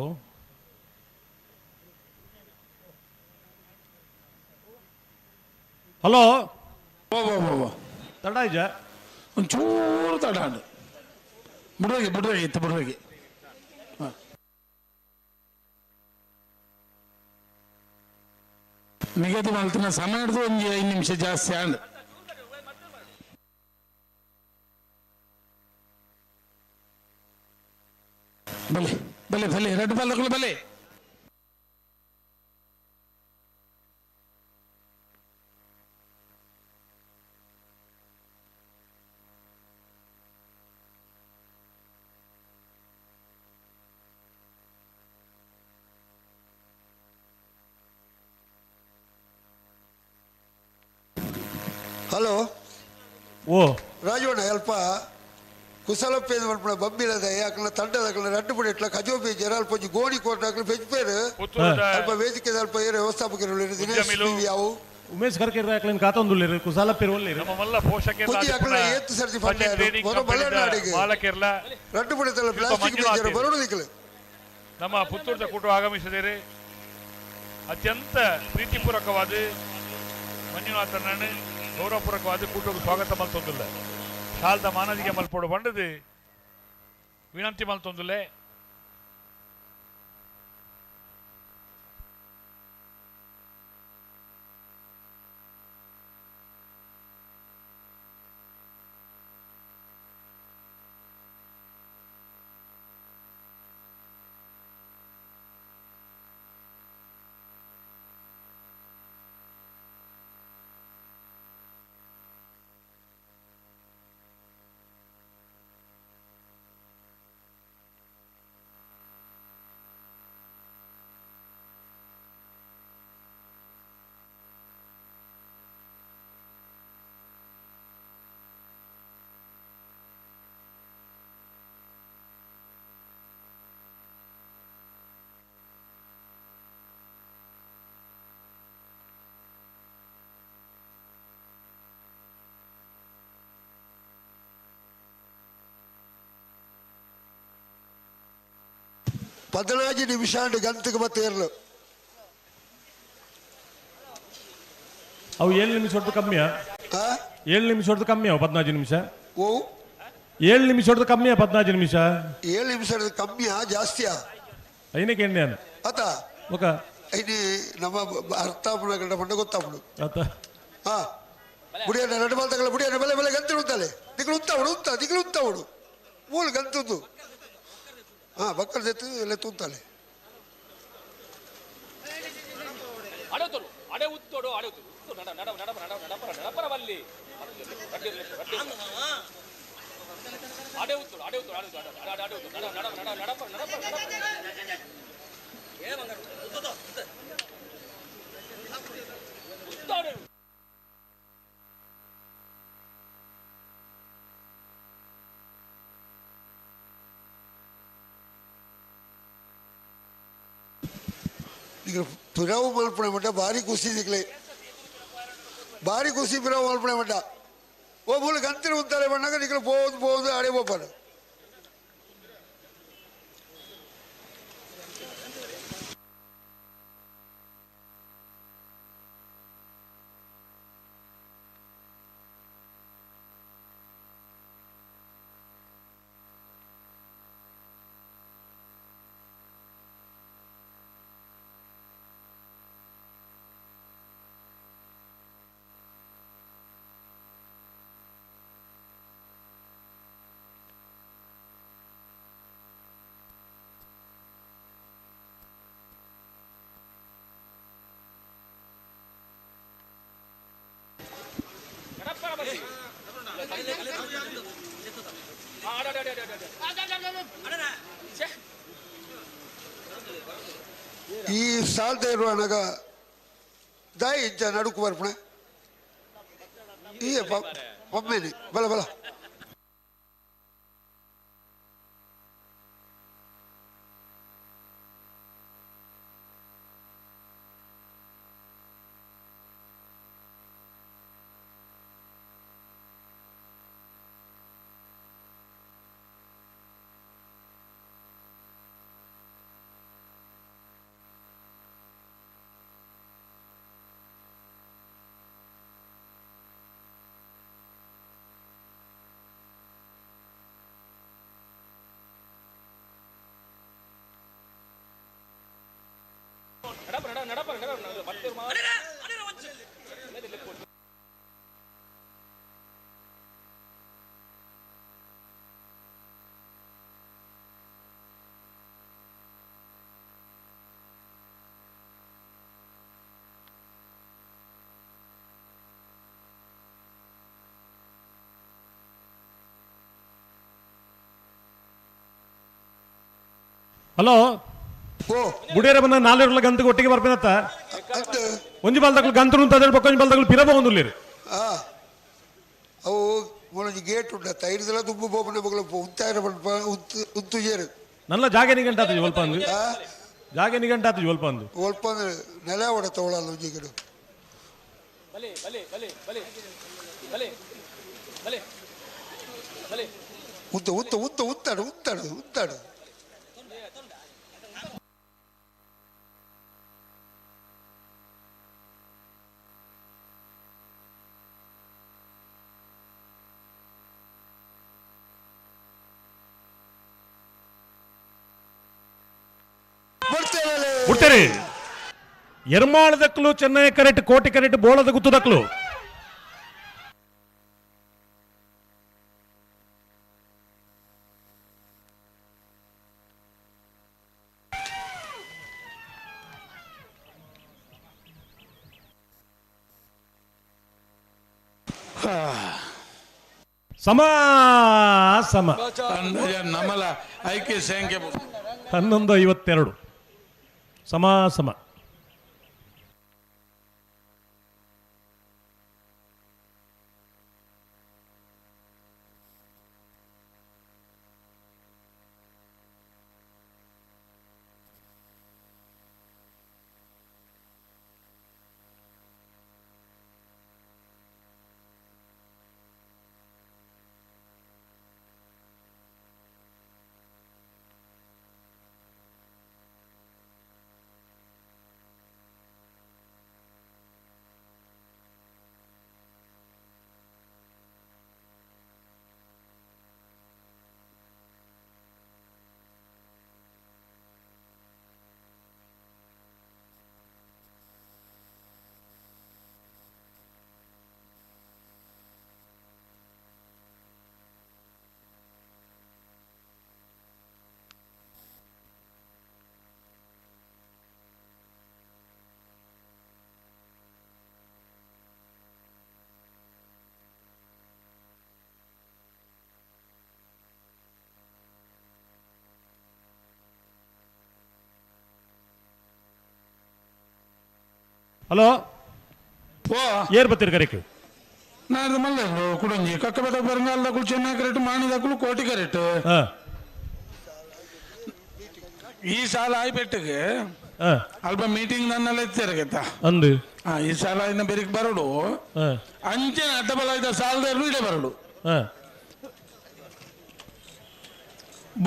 ಹಲೋ, ತಡ ಇಜ ಒಂಚೂರು ತಡ ಉಂಡು. ಬಿಡುವಾಗಿ ಬಿಡುವಾಗಿ ಇತ್ತು ಬಿಡುವಾಗಿ. ನಿಗದಿ ಮಲ್ತಿನ ಸಮಯ ಹಿಡಿದು ಒಂದು 5 ನಿಮಿಷ ಜಾಸ್ತಿ ಆಂಡ್. ಬಲೆ ಬಲೆ ಬಲೆ ರೆಡ್ ಬಾಲ್ ತಗೊಳ್ಳಿ ಬಲೆ. ಹಲೋ ಓ ರಾಜವಣ್ಣ ಅಲ್ಪ ಕುಸಲಪ್ಪೇದು ಮನ್ಪುಣ ಬಬ್ಬಿಲದ ಯಾಕಂದ್ರೆ ತಂಡದ ರಡ್ಡು ಪುಡಿ ಇಟ್ಲ ಕಜೋ ಬೀಜ ಅಲ್ಪ ಒಂಜಿ ಗೋಣಿ ಕೋರ್ಟ್ ಹಾಕಲು ಬೆಜ್ಪೇರು ಅಲ್ಪ ವೇದಿಕೆ ಅಲ್ಪ ಏರು ವ್ಯವಸ್ಥಾಪಕರು ದಿನೇಶ್ ಪಿ ಯಾವು ಉಮೇಶ್ ಖರ್ಗೆ ಯಾಕಲಿನ ಕಾತೊಂದುಲ್ಲೇರು ಕುಸಾಲಪ್ಪೇರು ಒಲ್ಲೇರು ನಮ್ಮ ಮಲ್ಲ ಪೋಷಕರು ಪುದಿ ಅಕಲ ಏತ್ತು ಸರ್ತಿ ಫಂಡ ಬರೋ ಬಲ್ಲನಾಡಿಗೆ ಮಾಲಕಿರ್ಲ ರಡ್ಡು ಪುಡಿ ತಲ್ಲ ಪ್ಲಾಸ್ಟಿಕ್ ಬೀಜ ಬರೋಡು ದಿಕ್ಕಲು. ನಮ್ಮ ಪುತ್ತೂರದ ಕೂಟ ಆಗಮಿಸಿದರೆ ಅತ್ಯಂತ ಪ್ರೀತಿಪೂರ್ವಕವಾದ ಮಂಜುನಾಥನನ್ನು ಗೌರವಪೂರ್ವಕವಾದ ಕೂಟಕ್ಕೆ ಸ್ವಾಗತ ಮಲ್ತೊಂದಿಲ್ಲ. ಶಾಲ್ದ ಮಾನದಿಗೆ ಮಲ್ಪೋಡು ಬಂಡದು ವಿನಂತಿ ಮಲ್ತೊಂದಿಲ್ಲ. ಪದಿನಾಜಿ ನಿಮಿಷ ಗಂತಿಗೆ ಮತ್ತೆ ಇರಲು ಅವು 7 ನಿಮಿಷ ಹೊಡೆದು ಕಮ್ಮಿಯಾ? 7 ನಿಮಿಷ ಹೊಡೆದು ಕಮ್ಮಿ ಅವು 14 ನಿಮಿಷ. ಓ 7 ನಿಮಿಷ ಹೊಡೆದು ಕಮ್ಮಿಯಾ 14 ನಿಮಿಷ? 7 ನಿಮಿಷ ಕಮ್ಮಿಯಾ ಜಾಸ್ತಿಯಾ? ಐನಕ್ಕೆ ಎಣ್ಣೆ ಆತ ಓಕ ಐನಿ ನಮ್ಮ ಅರ್ಥ ಗಂಡ ಪಂಡ ಗೊತ್ತಾಪುಡು ಆತ. ಹಾ ಬುಡಿಯನ್ನ ಎರಡು ಬಾಲ್ ತಗೊಳ್ಳ ಬುಡಿಯನ್ನ ಬೆಲೆ ಬೆಲೆ ಗಂತಿ ಉಂತಾಲೆ ದಿಕ್ಕಲು ಉಂತಾವಡು ಉಂತ ದಿಕ್ಕಲು ಉಂತಾವಡು ಮೂಲ ಗಂತದ್ದು. ಹಾ ಬಕ್ಕಲ್ ಜೊತೆ ಎಲ್ಲ ತೂಂತಾಲೆ. ಈಗ ಪಿರವು ಮಲ್ಪಣೆ ಮಟ್ಟ ಭಾರಿ ಖುಷಿ ಸಿಗ್ಲಿ ಭಾರಿ ಖುಷಿ ಪಿರವು ಮಲ್ಪಣೆ ಮಟ್ಟ ಓ ಮೂಲ ಗಂತಿನ ಉಂತಾರೆ ಬಣ್ಣಾಗ ನಿಕ್ಲು போகுது போகுது ಆಡೇ ಹೋಗ್ಬಾರ್ದು. ಈ ಸಾಲ್ದ ಇರುವನಾಗ ದಾಯಿ ಇಜ್ಜ ನಡುಕು ಬರ್ಪಣೆ ಈ ಪಮ್ಮೇನೆ ಬಲ ಬಲ ಹಲೋ ಬುಡಿಯರ ಬಂದ ನಾಲ್ಕು ಗಂತಕ್ಕೆ ಒಟ್ಟಿಗೆ ಬರ್ಪೇನತ್ತ ಒಂಜಿ ಬಾಲ್ದಕ್ಲು ಗಂತು ಅಂತ ಹೇಳ್ಬೇಕು, ಒಂಜಿ ಬಾಲ್ದಕ್ಲು ಪಿರ ಹೋಗೊಂದುಲ್ಲೇರಿ. ಅವು ಒಂಜಿ ಗೇಟ್ ಉಂಡತ್ತ ಐದು ದುಂಬು ಬೋಪನೆ ಬಗ್ಲ ಉಂತಾಯಿರ ಉಂತು ಜೇರು ನನ್ನ ಜಾಗೆ ನಿಗಂಟ ಆತು ಒಲ್ಪ ಅಂದು, ಜಾಗೆ ನಿಗಂಟ ಆತು ಒಲ್ಪ ಅಂದು ಒಲ್ಪ ಅಂದ್ರೆ ನೆಲ ಹೊಡತ ಒಳಲ್ಲ ಒಂಜಿ ಗಿಡ. ಉಂತು ಉಂತು ಉಂತು ಉಂತಾಡು ಉಂತಾಡು ಉಂತಾಡು. ಬಿಡ್ತೀರಿ ಎರ್ಮಾಳದಕ್ಕಲು ಚೆನ್ನೈ ಕರೆಕ್ಟ್ ಕೋಟಿ ಕರೆಕ್ಟ್ ಬೋಳದ ಗುತ್ತದಕ್ಕಲು ಸಮ ಸಮ ನಮ್ಮಲ ಐಕ್ಯ ಸಂಖ್ಯೆ 11:52 ಸಮ ಸಮ. ಹಲೋ ಏರ್ ಬತ್ತೀರಿ ಕರೆಕ್ ನಾನು ಮಲ್ಲ ಕುಡಂಜಿ ಕಕ್ಕಬೆಟ ಬರಂಗಾಲದಕ್ಕೂ ಚೆನ್ನೈ ಕರೆಕ್ಟ್ ಮಾಣಿದಕ್ಕೂ ಕೋಟಿ ಕರೆಕ್ಟ್. ಈ ಸಾಲ ಆಯ್ಪೆಟ್ಟಿಗೆ ಅಲ್ಪ ಮೀಟಿಂಗ್ ನನ್ನೆಲ್ಲ ಎತ್ತಿರಗತ್ತ ಅಂದು ಈ ಸಾಲ ಇನ್ನ ಬೆರಿಕ್ ಬರಡು ಅಂಚೆ ಅಡ್ಡಬಲ ಇದ್ದ ಸಾಲದ ಇಡೆ ಬರಡು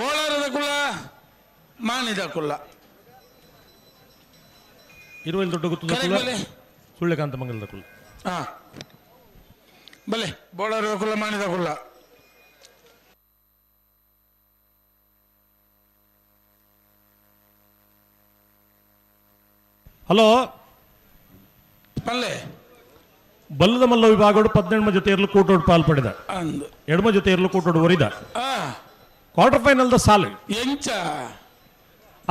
ಬೋಳಾರದ ಕುಲ್ಲ ಮಾಣಿದ ಕುಲ್ಲ ಇರುವಲ್ಲಿ ದೊಡ್ಡ ಗೊತ್ತು ಸುಳ್ಳೆಕಾಂತ ಮಂಗಲದ ಕುಲ್ಲ. ಬಲೆ ಬೋಳಾರದ ಕುಲ್ಲ ಮಾಣಿದ ಕುಲ್ಲ. ಹಲೋ ಪಲ್ಲೆ ಬಲ್ಲದ ಮಲ್ಲ ವಿಭಾಗಡು 18 ಜೊತೆ ಇರಲು ಕೂಟೋಡು ಪಾಲ್ ಪಡೆದ, ಎಡಮ ಜೊತೆ ಇರಲು ಕೂಟೋಡು ಒರಿದ. Quarter final the ಸಾಲು ಎಂಚ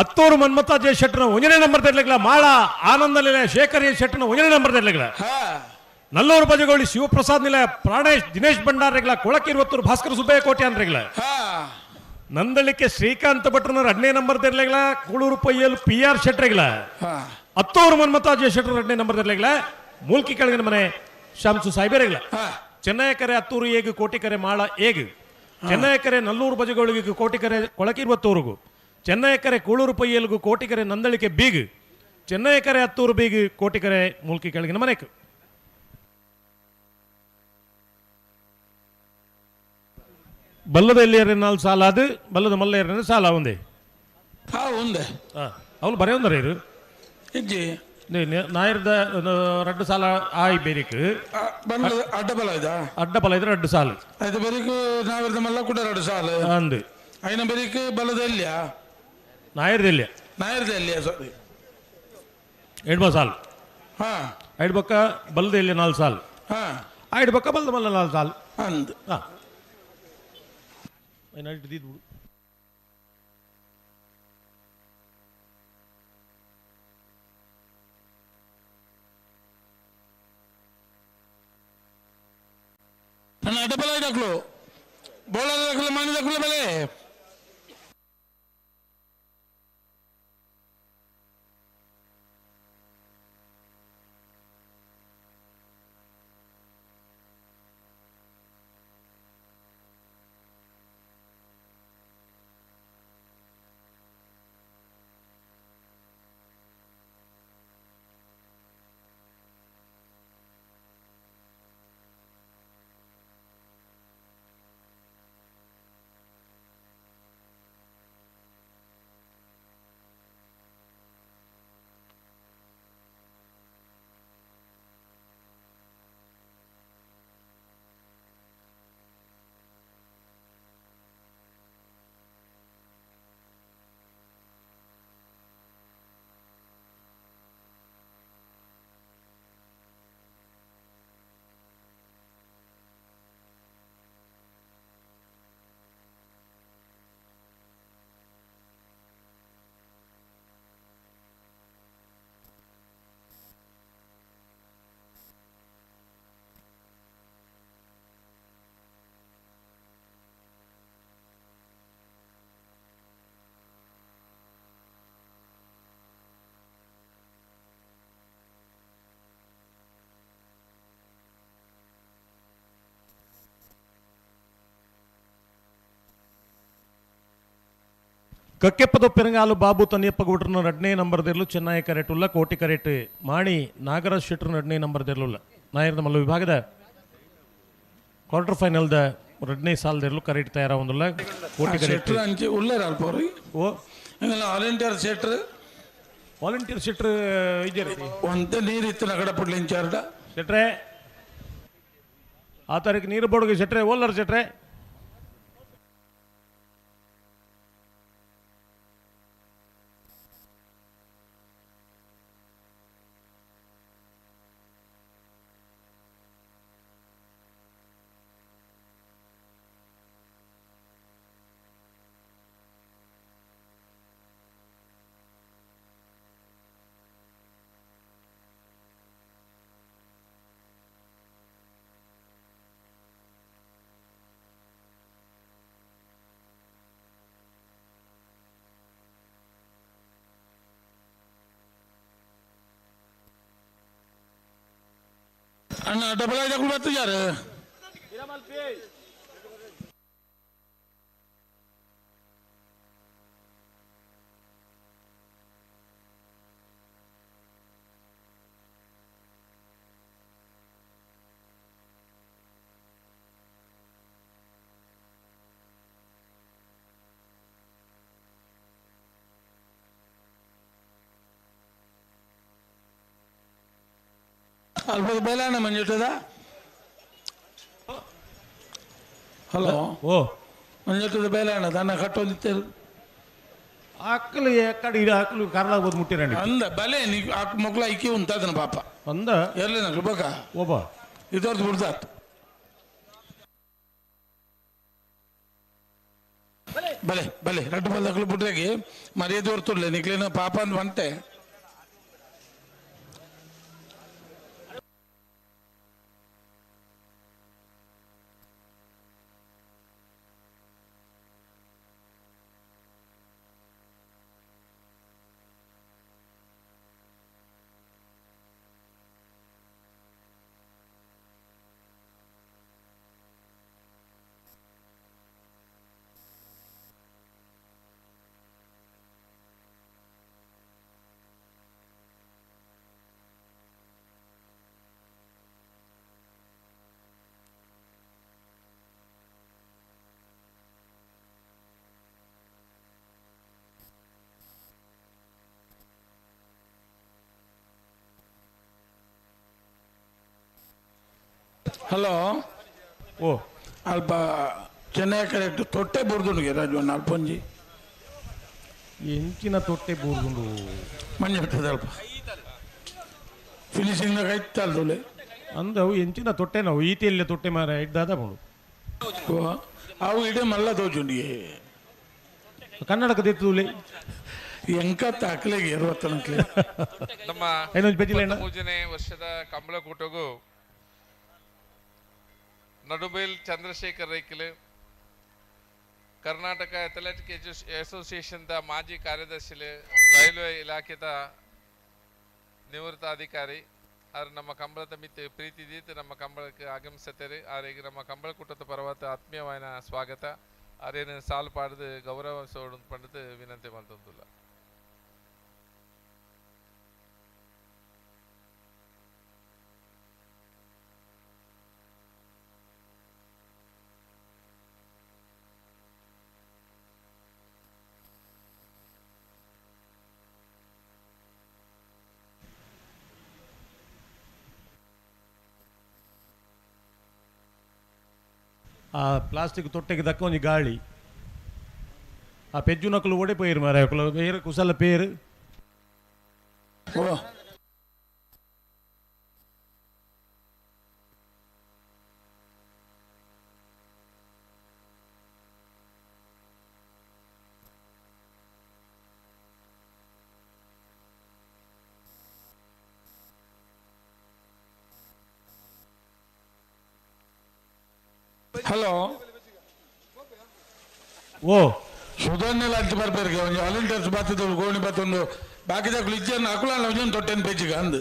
ಅತ್ತೂರು ಮನ್ಮಥ ಜಯ ಶೆಟ್ಟನ ಒಂದನೇ ನಂಬರ್ ತರ್ಲಿಕ್ಲ, ಮಾಳ ಆನಂದ ನಿಲಯ ಶೇಖರ್ ಎ ಶೆಟ್ಟನ ಒಂದನೇ ನಂಬರ್ ತರ್ಲಿಕ್ಲ, ನಲ್ಲೂರು ಬಜಗೋಳಿ ಶಿವಪ್ರಸಾದ್ ನಿಲಯ ಪ್ರಾಣೇಶ್ ದಿನೇಶ್ ಭಂಡಾರ್ ರೆಗ್ಲ, ಕೊಳಕಿರುವತ್ತೂರು ಭಾಸ್ಕರ ಸುಬ್ಬಯ್ಯ ಕೋಟೆ ಅನ್ರೆಗ್ಲ, ನಂದಳಿಕೆ ಶ್ರೀಕಾಂತ್ ಭಟ್ರನ ಎರಡನೇ ನಂಬರ್ ತೆರ್ಲೆಗ್ಲ ಕೂಳೂರು ಪೊಯ್ಯಲ್ ಪಿ ಆರ್ ಶೆಟ್ರೆಗ್ಲ ಅತ್ತೂರು ಮನ್ಮತಾಜ ಶೆಟ್ರ ಎರಡನೇ ನಂಬರ್ ತೆರ್ಲೆಗ್ಲ ಮೂಲ್ಕಿ ಕೆಳಗಿನ ಮನೆ ಶಾಂಸು ಸಾಯ್ಬೇರೆಗ್ಲ ಚೆನ್ನಯಕರೆ ಅತ್ತೂರು ಏಗು ಕೋಟಿಕರೆ ಮಾಳ ಏಗು ಚೆನ್ನಯಕರೆ ನಲ್ಲೂರು ಬಜಗೋಳಿಗೆ ಕೋಟಿಕರೆ ಕೊಳಕಿರ್ವತ್ತೂರುಗು ಚೆನ್ನಯಕರೆ ಕೂಳೂರು ಪೊಯ್ಯಲ್ಗು ಕೋಟಿಕರೆ ನಂದಳಿಕೆ ಬೀಗು ಚೆನ್ನಯಕರೆ ಅತ್ತೂರು ಬೀಗು ಕೋಟಿಕರೆ ಮೂಲ್ಕಿ ಕೆಳಗಿನ ಮನೆಕು. ಬಲ್ಲದ ಎಲ್ಲಿಯರ ಸಾಲ ಅದು ಬಲ್ಲದ ಮಲ್ಲ ಸಾಲ ಒಂದೇ. ಹಾ ಒಂದೇ. ಅವಳು ಬರೇ ಒಂದರ ಇರು ಇಜ್ಜಿ ನಾಯರ್ದ ರಡ್ಡು ಸಾಲ ಆಯ್ ಬೇರಿಕ್ ಬಲ್ಲದ ಅಡ್ಡ ಬಲ ಇದ ಅಡ್ಡ ಬಲ ಇದ್ರೆ ರಡ್ಡು ಸಾಲು ಆಯ್ತು ಬೇರಿಕ್ ನಾವಿರ್ದ ಮಲ್ಲ ಕೂಡ ರಡ್ಡು ಸಾಲು ಅಂದು ಐನ ಬೇರಿಕ್ ಬಲ್ಲದ ಎಲ್ಲಿಯ ನಾಯರ್ದ ಎಲ್ಲಿಯ ನಾಯರ್ದ ಎಲ್ಲಿಯ ಸಾರಿ ಎಡ್ಬ ಸಾಲು ಹಾ ಐಡ್ ಬಕ್ಕ ಬಲ್ಲದ ಎಲ್ಲಿ ನಾಲ್ ಸಾಲು ಹಾ ಐಡ್ ಬಕ್ಕ ಬಲ್ಲದ ಮಲ್ಲ ನಾಲ್ ಸಾಲು ಅಂದು ಹಾ ನನ್ನ ಅಡ್ಡಬಲ ಇಡಕ್ಲು ಬೋಳದ ದಕ್ಕಲು ಮನೆ ದಕ್ಕಲು ಬೆಲೆ ಕಕ್ಕೆಪ್ಪದ ಪೆರಂಗಾಲು ಬಾಬು ತನ್ನಿಯಪ್ಪ ಗೌಡ್ರನ ಎರಡನೇ ನಂಬರ್ದಿರಲು ಚೆನ್ನೈ ಕರೆಟುಲ್ಲ ಕೋಟಿ ಕರೆಟ್ ಮಾಣಿ ನಾಗರಾಜ್ ಶೆಟ್ಟರ್ನ ಎರಡನೇ ನಂಬರ್ದಿರಲಿಲ್ಲ. ನಾಯರ್ದ ಮಲ್ಲ ವಿಭಾಗದ ಕ್ವಾರ್ಟರ್ ಫೈನಲ್ದ ಎರಡನೇ ಸಾಲದಿರಲು ಕರೆಟ್ ತಯಾರಾಗೊಂದಿಲ್ಲ ಕೋಟಿ ಕರೆಟ್. ಶೆಟ್ರು ಅಂಚೆ ಉಳ್ಳೇರ ಅಲ್ಪ ಅವ್ರಿ ಓ ಹಿಂಗೆಲ್ಲ ವಾಲಂಟಿಯರ್ ಶೆಟ್ರು ವಾಲಂಟಿಯರ್ ಶೆಟ್ರು ಇದ್ದೀರಿ ಒಂತೆ ನೀರಿತ್ತು ನಗಡ ಪುಡ್ಲಿ ಇಂಚಾರ್ಡ ಶೆಟ್ರೆ ಆ ತಾರೀಕು ನೀರು ಬೋರ್ಡ್ಗೆ ಶೆಟ್ರೆ ಓಲ್ಲರ್ ಶೆಟ್ರೆ. ಅಣ್ಣ ಡಬಲ್ ಐದು ಬರ್ತಿದ್ದಾರೆ. ಅಲ್ಪ ಬೇಲಾಣ ಮಂಜುಟದ. ಹಲೋ ಓ ಮಂಜುಟದ ಬೇಲಾಣ ದನ ಕಟ್ಟೊಂದಿತ್ತೇರು ಆಕಲು ಕಡೆ ಆಕಲು ಕಾರ್ಲಾಗ್ಬೋದು ಮುಟ್ಟಿರಂడి ಅಂದ ಬಲೆ ನೀ ಮಕ್ಕಳ ಐಕಿ ಉಂತಾದನ ಪಾಪ ಅಂದ ಎಲ್ಲಿ ನಕ್ಲು ಬಕ ಒಬ್ಬ ಇದರ್ದು ಬಿಡ್ದಾತು. ಬಲೆ ಬಲೆ ರಡ್ಡು ಬಲ್ದಕ್ಲು ಬಿಟ್ರಾಗಿ ಮರ್ಯಾದೆ ಹೊರ್ತುಡ್ಲೆ ನಿಕ್ಲೇನ ಪಾಪ ಅಂದ್ ಬಂತೆ. ಹಲೋ ಓ ಅಲ್ಪ ಚೆನ್ನೈ ಕರೆಕ್ಟ್ ತೊಟ್ಟೆ ಬುರ್ದುಂಡುಗೆ ರಾಜವಣ್ಣ ಅಲ್ಪ ಒಂಜಿ ಎಂಚಿನ ತೊಟ್ಟೆ ಬೂರ್ದುಂಡು ಮಂಜು ಅಲ್ಪ ಫಿನಿಶಿಂಗ್ ಕೈತಲ್ದೊಲೆ ಅಂದ ಅವು ಎಂಚಿನ ತೊಟ್ಟೆ ನಾವು ಈತಿಯಲ್ಲೇ ತೊಟ್ಟೆ ಮಾರ ಇದ್ದಾದ ಬೋಡು ಓ ಅವು ಇಡೀ ಮಲ್ಲ ತೋಜುಂಡಿಗೆ ಕನ್ನಡಕ ದೆತ್ತುಲೆ ಎಂಕ ತಾಕ್ಲೆಗೆ ಇರುವತ್ತನಕ್ಲೆ ನಮ್ಮ ಇನ್ನೊಂದು ಪೆಜ್ಜಿಲ ಅಣ್ಣ? 23ನೇ ವರ್ಷದ ಕಂಬಳಕೂಟಗೂ ನಡುಬೇಲ್ ಚಂದ್ರಶೇಖರ್ ರೈಕಿಲ್ ಕರ್ನಾಟಕ ಅಥ್ಲೆಟಿಕ್ ಅಸೋಸಿಯೇಷನ್ದ ಮಾಜಿ ಕಾರ್ಯದರ್ಶಿ, ರೈಲ್ವೆ ಇಲಾಖೆದ ನಿವೃತ್ತ ಅಧಿಕಾರಿ ಆರು ನಮ್ಮ ಕಂಬಳದ ಮಿತ್ ಪ್ರೀತಿ ದೀತ್ ನಮ್ಮ ಕಂಬಳಕ್ಕೆ ಆಗಮಿಸುತ್ತಾರೆ. ಆರಿಗೆ ನಮ್ಮ ಕಂಬಳಕೂಟದ ಪರವಾದ ಆತ್ಮೀಯವಾದ ಸ್ವಾಗತ. ಆರೇನು ಸಾಲು ಪಾಡದು ಗೌರವ ಪಂಡದು ವಿನಂತಿ ಮಾಡ್ತಂದುಲ್ಲ. ಆ ಪ್ಲಾಸ್ಟಿಕ್ ತೊಟ್ಟೆಗೆ ದಕ್ಕ ಒಂಜಿ ಗಾಳಿ ಆ ಪೆಜ್ಜುನಕುಲು ಓಡೆ ಪೋಯಿರು ಮಾರಾಯ ಅಕುಲು ಬೇರೆ ಕುಸಲ ಪೇರು. ಓ ಹಲೋ ಓ ಸುಧನ್ನೆಲ್ಲ ಅಂಚು ಬರ್ಬೇರಿಗೆ ಒಂಜಿ ವಾಲಂಟಿಯರ್ಸ್ ಬಾತಿದಳು ಗೋಣಿ ಬಾತೊಂದು ಬಾಕಿದಕ್ಲು ಇಜ್ಜನ್ನು ಅಕುಲ ಒಂಜೊಂದು ತೊಟ್ಟೆನ್ ಪೆಜ್ಜಿಗ ಅಂದು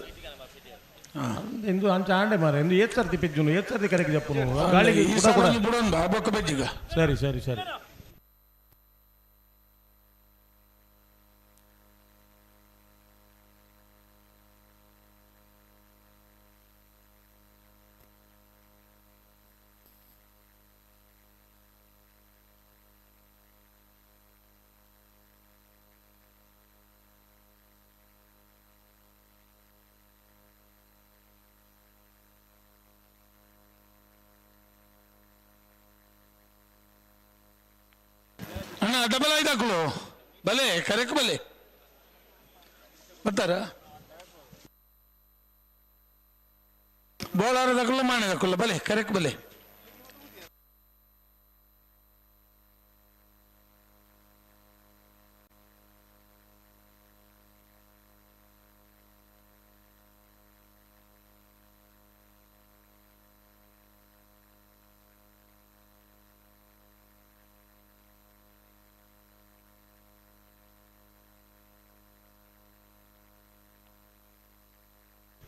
ಎಂದು ಅಂಚ ಆಂಡೆ ಮಾರ ಎಂದು ಏತ್ ಸರ್ತಿ ಪೆಜ್ಜುನು ಏತ್ ಸರ್ತಿ ಕರೆಗೆ ಜಪ್ಪುನು ಗಾಳಿಗೆ ಈ ಕೂಡ ಕೂಡ ಸಲ ಬುಡೊಂದು ಬೊಕ್ಕ ಪೆಜ್ಜಿಗ. ಸರಿ ಸರಿ ಸರಿ. ಅಣ್ಣ ಡಬಲ್ ಆಯ್ತು ಬಲೆ ಕರೆಕ್ಟ್ ಬಲೆ ಬರ್ತಾರ ಬೋಳಾರ ದಕ್ಕಲು ಮಾಣೆ ದಕ್ಕಲು ಬಲೆ ಕರೆಕ್ಟ್ ಬಲೆ.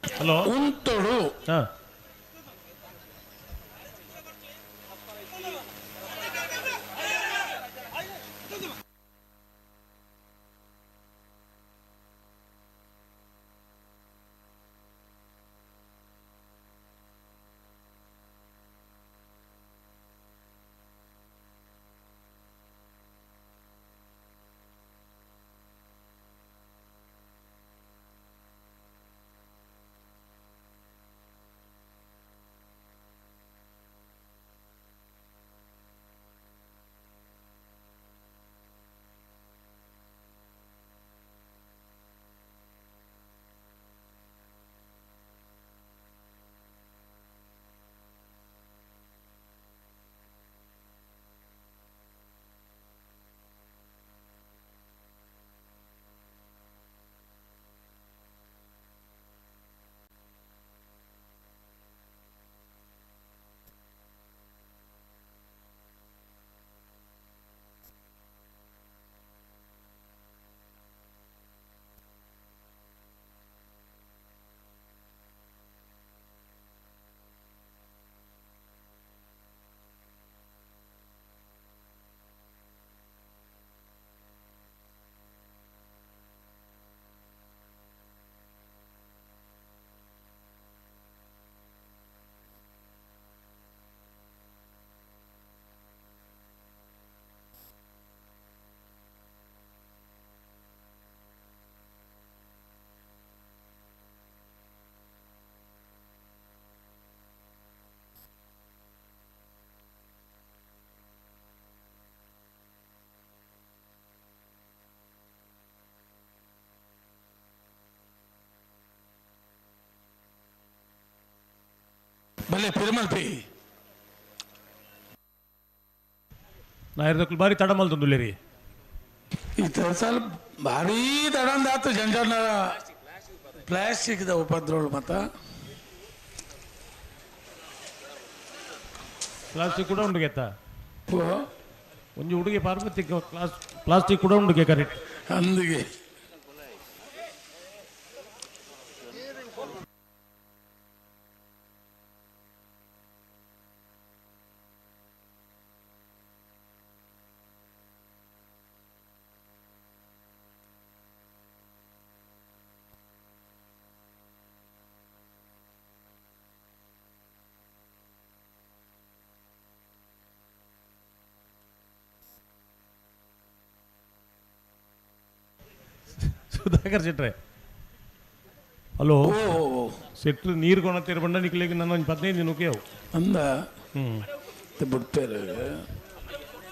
ಹಲೋ ಉಂತೊಡು ಹಾ ಬಲೆ ಪಿರಮಲ್ಪಿ ನಾಯರ್ದಕ್ಲು ಬಾರಿ ತಡ ಮಲ್ತೊಂದುಲ್ಲೇರಿ. ಈ ತರಸಾಲ ಭಾರಿ ತಡಂದಾತು ಜಂಜನ ಪ್ಲಾಸ್ಟಿಕ್ದ ಉಪದ್ರವಳು ಮತ್ತ ಪ್ಲಾಸ್ಟಿಕ್ ಕೂಡ ಉಂಡು ಗೆತ್ತ ಒಂಜಿ ಹುಡುಗಿ ಪಾರ್ವತಿ ಕ್ಲಾಸ್ ಪ್ಲಾಸ್ಟಿಕ್ ಕೂಡ ಉಂಡುಗೆ ಕರೆಕ್ಟ್ ಅಂದಿಗೆ ಸುಧಾಕರ್ ಶೆಟ್ರೆ ಹಲೋ ಶೆಟ್ರು ನೀರು ಕೊಣತೀರ ಬಂಡ ನಿಕ್ಲಿಗೆ ನನ್ನ ಒಂದು 15 ದಿನಕ್ಕೆ ಅವು ಅಂದ ಹ್ಞೂ ಬಿಡ್ತಾರೆ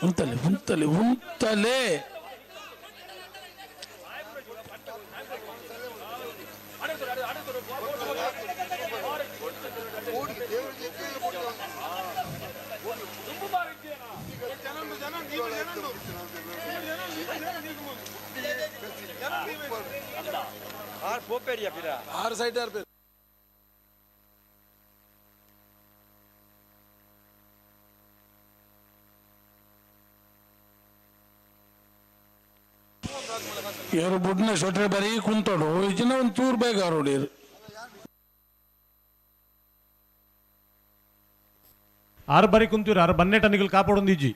ಉಂತಲೆ ಉಂತಲೆ ಉಂತಲೆ ಆರು ಸೈಡ್ ಇವರು ಬುಡ್ನ ಶೊಟ್ರೆ ಬರೀ ಕುಂತೋಡು ಇಜಿನ ಒಂದು ಚೂರು ಬೇಗ ಹೊಡೀರು. ಆರು ಬಾರಿ ಕುಂತೀರಿ ಆರು ಬನ್ನೆ ಟನ್ನಿಗಳು ಕಾಪಾಡೊಂದು ಇಜ್ಜಿ.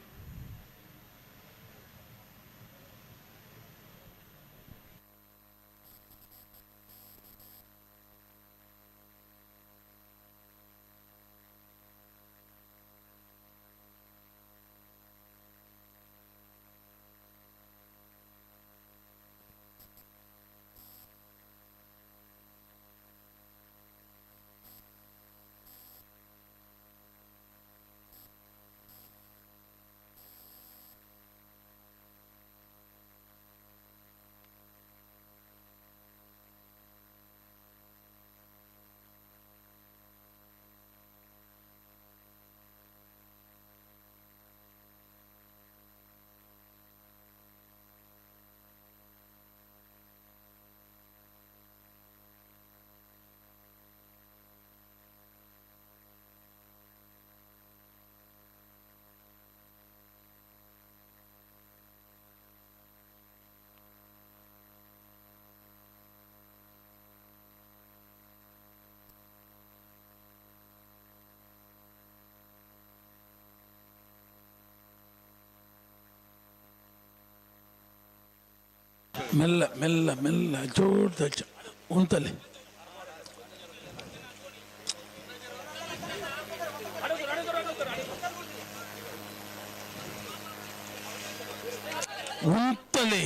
ಮೆಲ್ಲ ಮೆಲ್ಲ ಮೆಲ್ಲ ಜೋಡ್ದ ಉಂತಲೆ ಉಂತಲೆ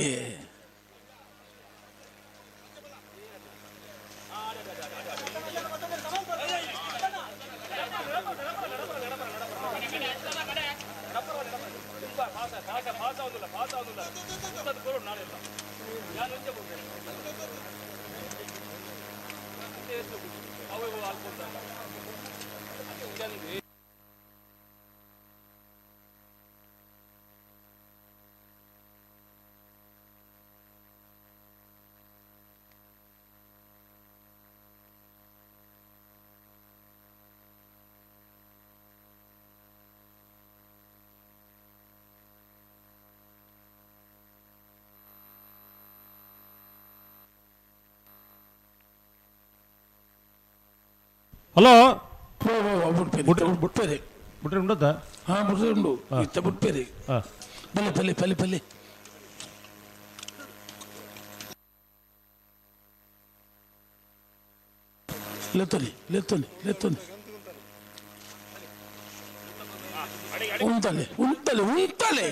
ಹಲೋ ಬುಟ್ಪೇರಿ ಬುಟ್ರೆ ಉಂಡದ ಹಾ ಬುಟ್ರೆ ಉಂಡು ಇತ್ತ ಬುಟ್ಪೇರಿ ಬಲೆ ಬಲೆ ಬಲೆ ಬಲೆ ಲೆತ್ತೊಲಿ ಲೆತ್ತೊಲಿ ಲೆತ್ತೊಲಿ ಉಂತಲೆ ಉಂತಲೆ ಉಂತಲೆ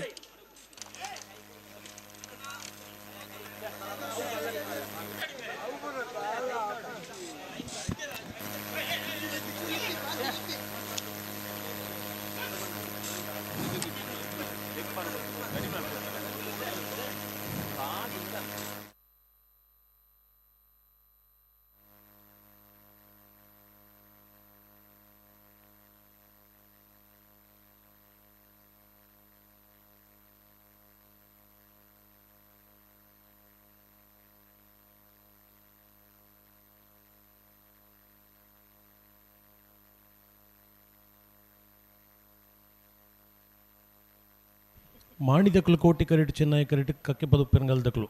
ಮಾಣಿದಕಲು ಕೋಟಿ ಕರಿಟ್ ಚೆನ್ನೈ ಕರಿಟ್ ಕಕ್ಕೆ ಪದು ಪೆನ್ಗಲ್ದಕಲು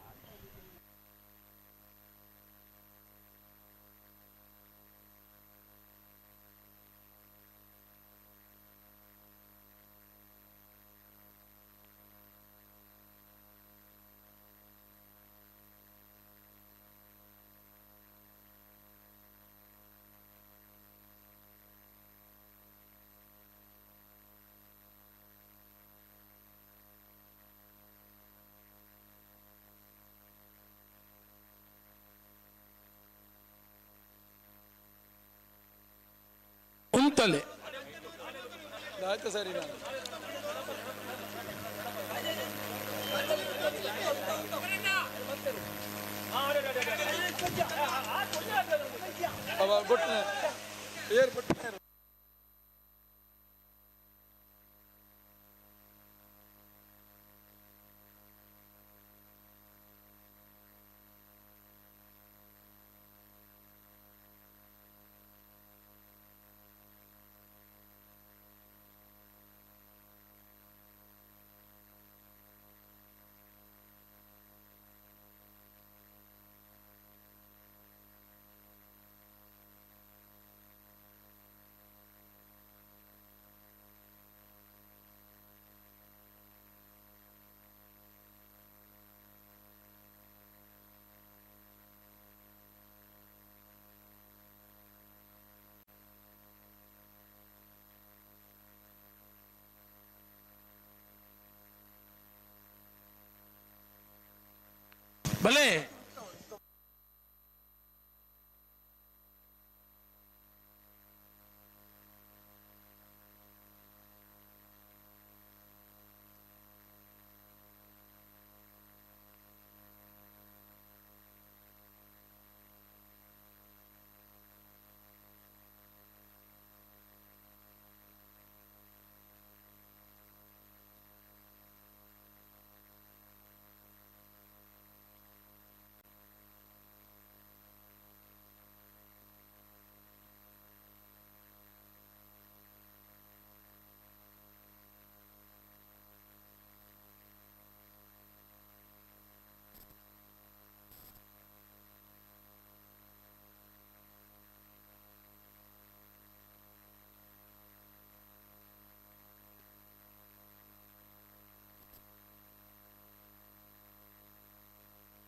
ಉಂತಲೆ ಸರಿ ಬಲೆ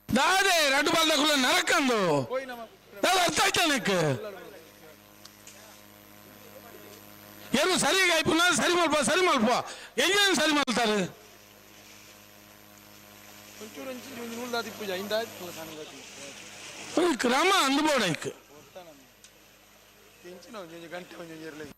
ದಾದೆ ರಡ್ಡು ಬಾಲ್ದಕುಲ ನರಕಂದು ಅರ್ಥ ಆಯ್ತಾ ನಿಕ್ ಏನು ಸರಿಯಾಗಿ ಆಯ್ಪುನ ಸರಿ ಮಲ್ಪ ಸರಿ ಮಲ್ಪ ಎಂಜನ್ ಸರಿ ಮಲ್ತಾರೆ ಕ್ರಮ ಅಂದ್ಬೋಡ ಐಕ್ ಗಂಟೆ ಒಂಜೊಂಜಿ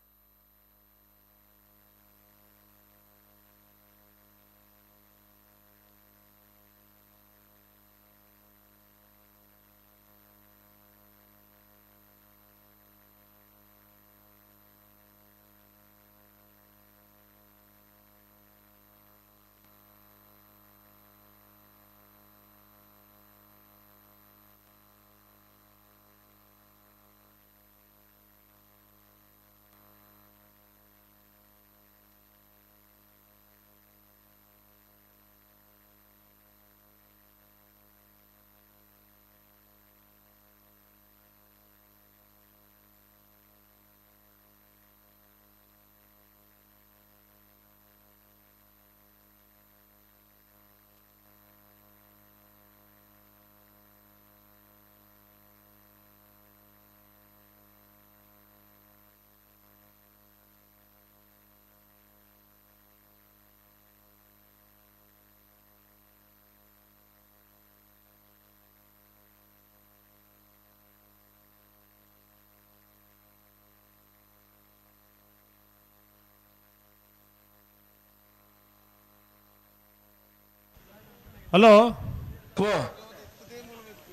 ಹಲೋ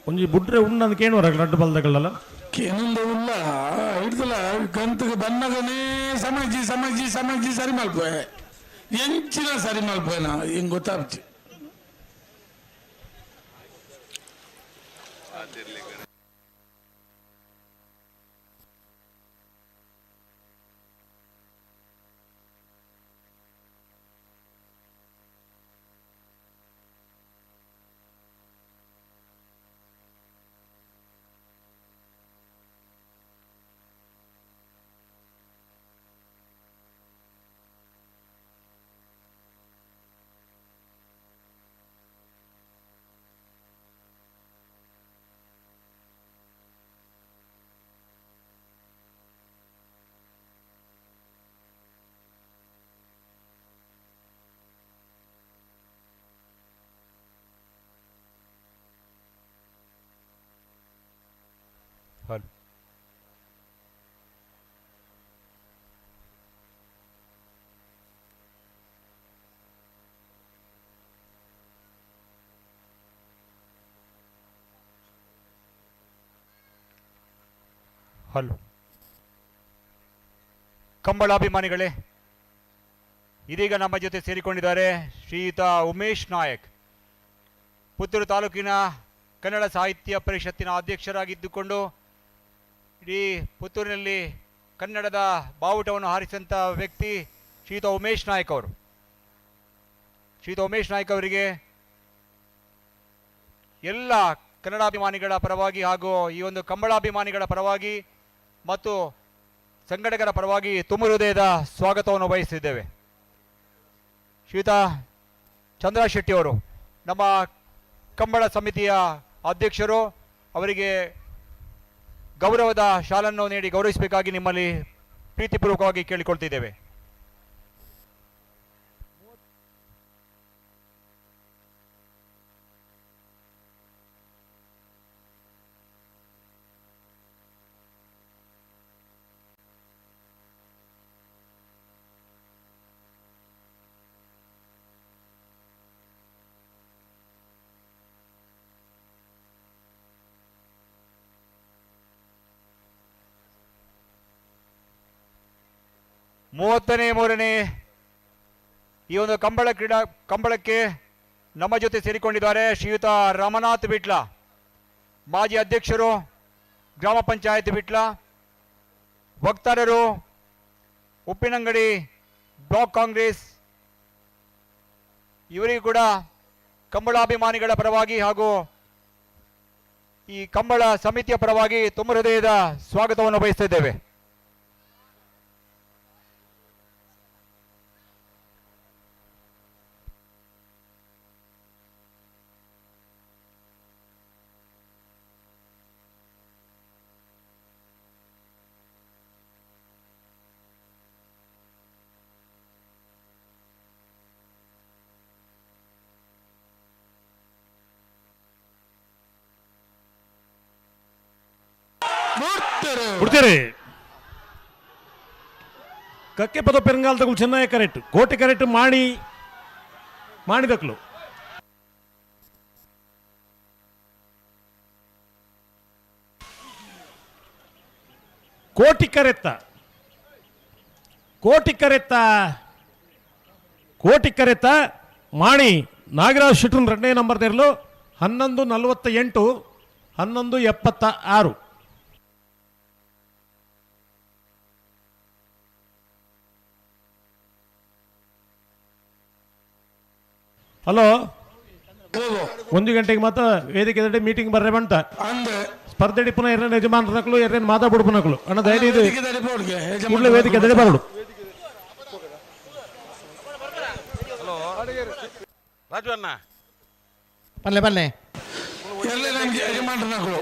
ಒಂಜಿ ಬುಡ್ರೆ ಉಣ್ಣಂದು ಕೇಳುವರ ರಡ್ಡು ಬಲ್ದಗಳಲ್ಲ ಕೇನೊಂದು ಉಲ್ಲ ಹಿಡ್ದಲ್ಲ ಗಂತಗೆ ಬನ್ನಗನೇ ಸಮಜಿ ಸಮಜಿ ಸಮಜಿ ಸರಿ ಮಲ್ಪೆ ಎಂಚಿನ ಸರಿ ಮಲ್ಪೇನ ಹಿಂಗೆ ಗೊತ್ತಾಗ್ತಿ Hello hello. ಕಂಬಳಾಭಿಮಾನಿಗಳೇ, ಇದೀಗ ನಮ್ಮ ಜೊತೆ ಸೇರಿಕೊಂಡಿದ್ದಾರೆ ಶ್ರೀಯುತ ಉಮೇಶ್ ನಾಯಕ್, ಪುತ್ತೂರು ತಾಲೂಕಿನ ಕನ್ನಡ ಸಾಹಿತ್ಯ ಪರಿಷತ್ತಿನ ಅಧ್ಯಕ್ಷರಾಗಿದ್ದುಕೊಂಡು ಇಡೀ ಪುತ್ತೂರಿನಲ್ಲಿ ಕನ್ನಡದ ಬಾವುಟವನ್ನು ಹಾರಿಸಿದಂಥ ವ್ಯಕ್ತಿ ಶ್ರೀಯುತ ಉಮೇಶ್ ನಾಯಕ್ ಅವರು. ಶ್ರೀಯುತ ಉಮೇಶ್ ನಾಯಕ್ ಅವರಿಗೆ ಎಲ್ಲ ಕನ್ನಡಾಭಿಮಾನಿಗಳ ಪರವಾಗಿ ಹಾಗೂ ಈ ಒಂದು ಕಂಬಳಾಭಿಮಾನಿಗಳ ಪರವಾಗಿ ಮತ್ತು ಸಂಘಟಕರ ಪರವಾಗಿ ತುಂಬ ಹೃದಯದ ಸ್ವಾಗತವನ್ನು ಬಯಸಿದ್ದೇವೆ. ಶ್ರೀಯುತ ಚಂದ್ರ ಶೆಟ್ಟಿ ಅವರು ನಮ್ಮ ಕಂಬಳ ಸಮಿತಿಯ ಅಧ್ಯಕ್ಷರು, ಅವರಿಗೆ ಗೌರವದ ಶಾಲನ್ನು ನೀಡಿ ಗೌರವಿಸಬೇಕಾಗಿ ನಿಮ್ಮಲ್ಲಿ ಪ್ರೀತಿಪೂರ್ವಕವಾಗಿ ಕೇಳಿಕೊಳ್ತಿದ್ದೇವೆ. ಮೂವತ್ತನೇ ಮೂರನೇ ಈ ಒಂದು ಕಂಬಳ ಕ್ರೀಡಾ ಕಂಬಳಕ್ಕೆ ನಮ್ಮ ಜೊತೆ ಸೇರಿಕೊಂಡಿದ್ದಾರೆ ಶ್ರೀಯುತ ರಮನಾಥ್ ವಿಟ್ಲ, ಮಾಜಿ ಅಧ್ಯಕ್ಷರು ಗ್ರಾಮ ಪಂಚಾಯತ್ ವಿಟ್ಲ, ವಕ್ತಾರರು ಉಪ್ಪಿನಂಗಡಿ ಬ್ಲಾಕ್ ಕಾಂಗ್ರೆಸ್. ಇವರಿಗೂ ಕೂಡ ಕಂಬಳಾಭಿಮಾನಿಗಳ ಪರವಾಗಿ ಹಾಗೂ ಈ ಕಂಬಳ ಸಮಿತಿಯ ಪರವಾಗಿ ತುಂಬ ಹೃದಯದ ಸ್ವಾಗತವನ್ನು ಬಯಸುತ್ತಿದ್ದೇವೆ. ಬಿಡ್ತೀರಿ ಕಕ್ಕೆ ಪದ ಪೆರಂಗಾಲದಗಳು ಚೆನ್ನಾಗಿ ಕರೆಕ್ಟ್ ಕೋಟೆ ಕರೆಕ್ಟ್ ಮಾಡಿ ಮಾಡಿದಕ್ಲು. ಕೋಟಿ ಕರೆತ್ತ ಕೋಟಿ ಕರೆತ್ತ ಕೋಟಿ ಕರೆತ್ತ ಮಾಣಿ ನಾಗರಾಜ್ ಶೆಟ್ರನ್ ಎರಡನೇ ನಂಬರ್ ತೆರಲು 11:48 11:76. ಹಲೋ, 1 ಗಂಟೆಗೆ ಮಾತ್ರ ವೇದಿಕೆ ಮೀಟಿಂಗ್ ಬರ್ರೆ ಬಂತ ಸ್ಪರ್ಧೆ ಪುನಃ ಎರಡನೇ ಯಜಮಾನರಕ್ಲು ಎರಡನೇ ಮಾತಾಡ್ಬಿಡು ಪುನಃ ಅಣ್ಣ ಧೈರ್ಯ ಇದು ಕೂಡಲೇ ವೇದಿಕೆ ದಡಿ ಬರಡು. ರಾಜು ಅಣ್ಣ ಬಲ್ಲೆ ಬಲ್ಲೆ ಯಜಮಾನ್ರನಗಳು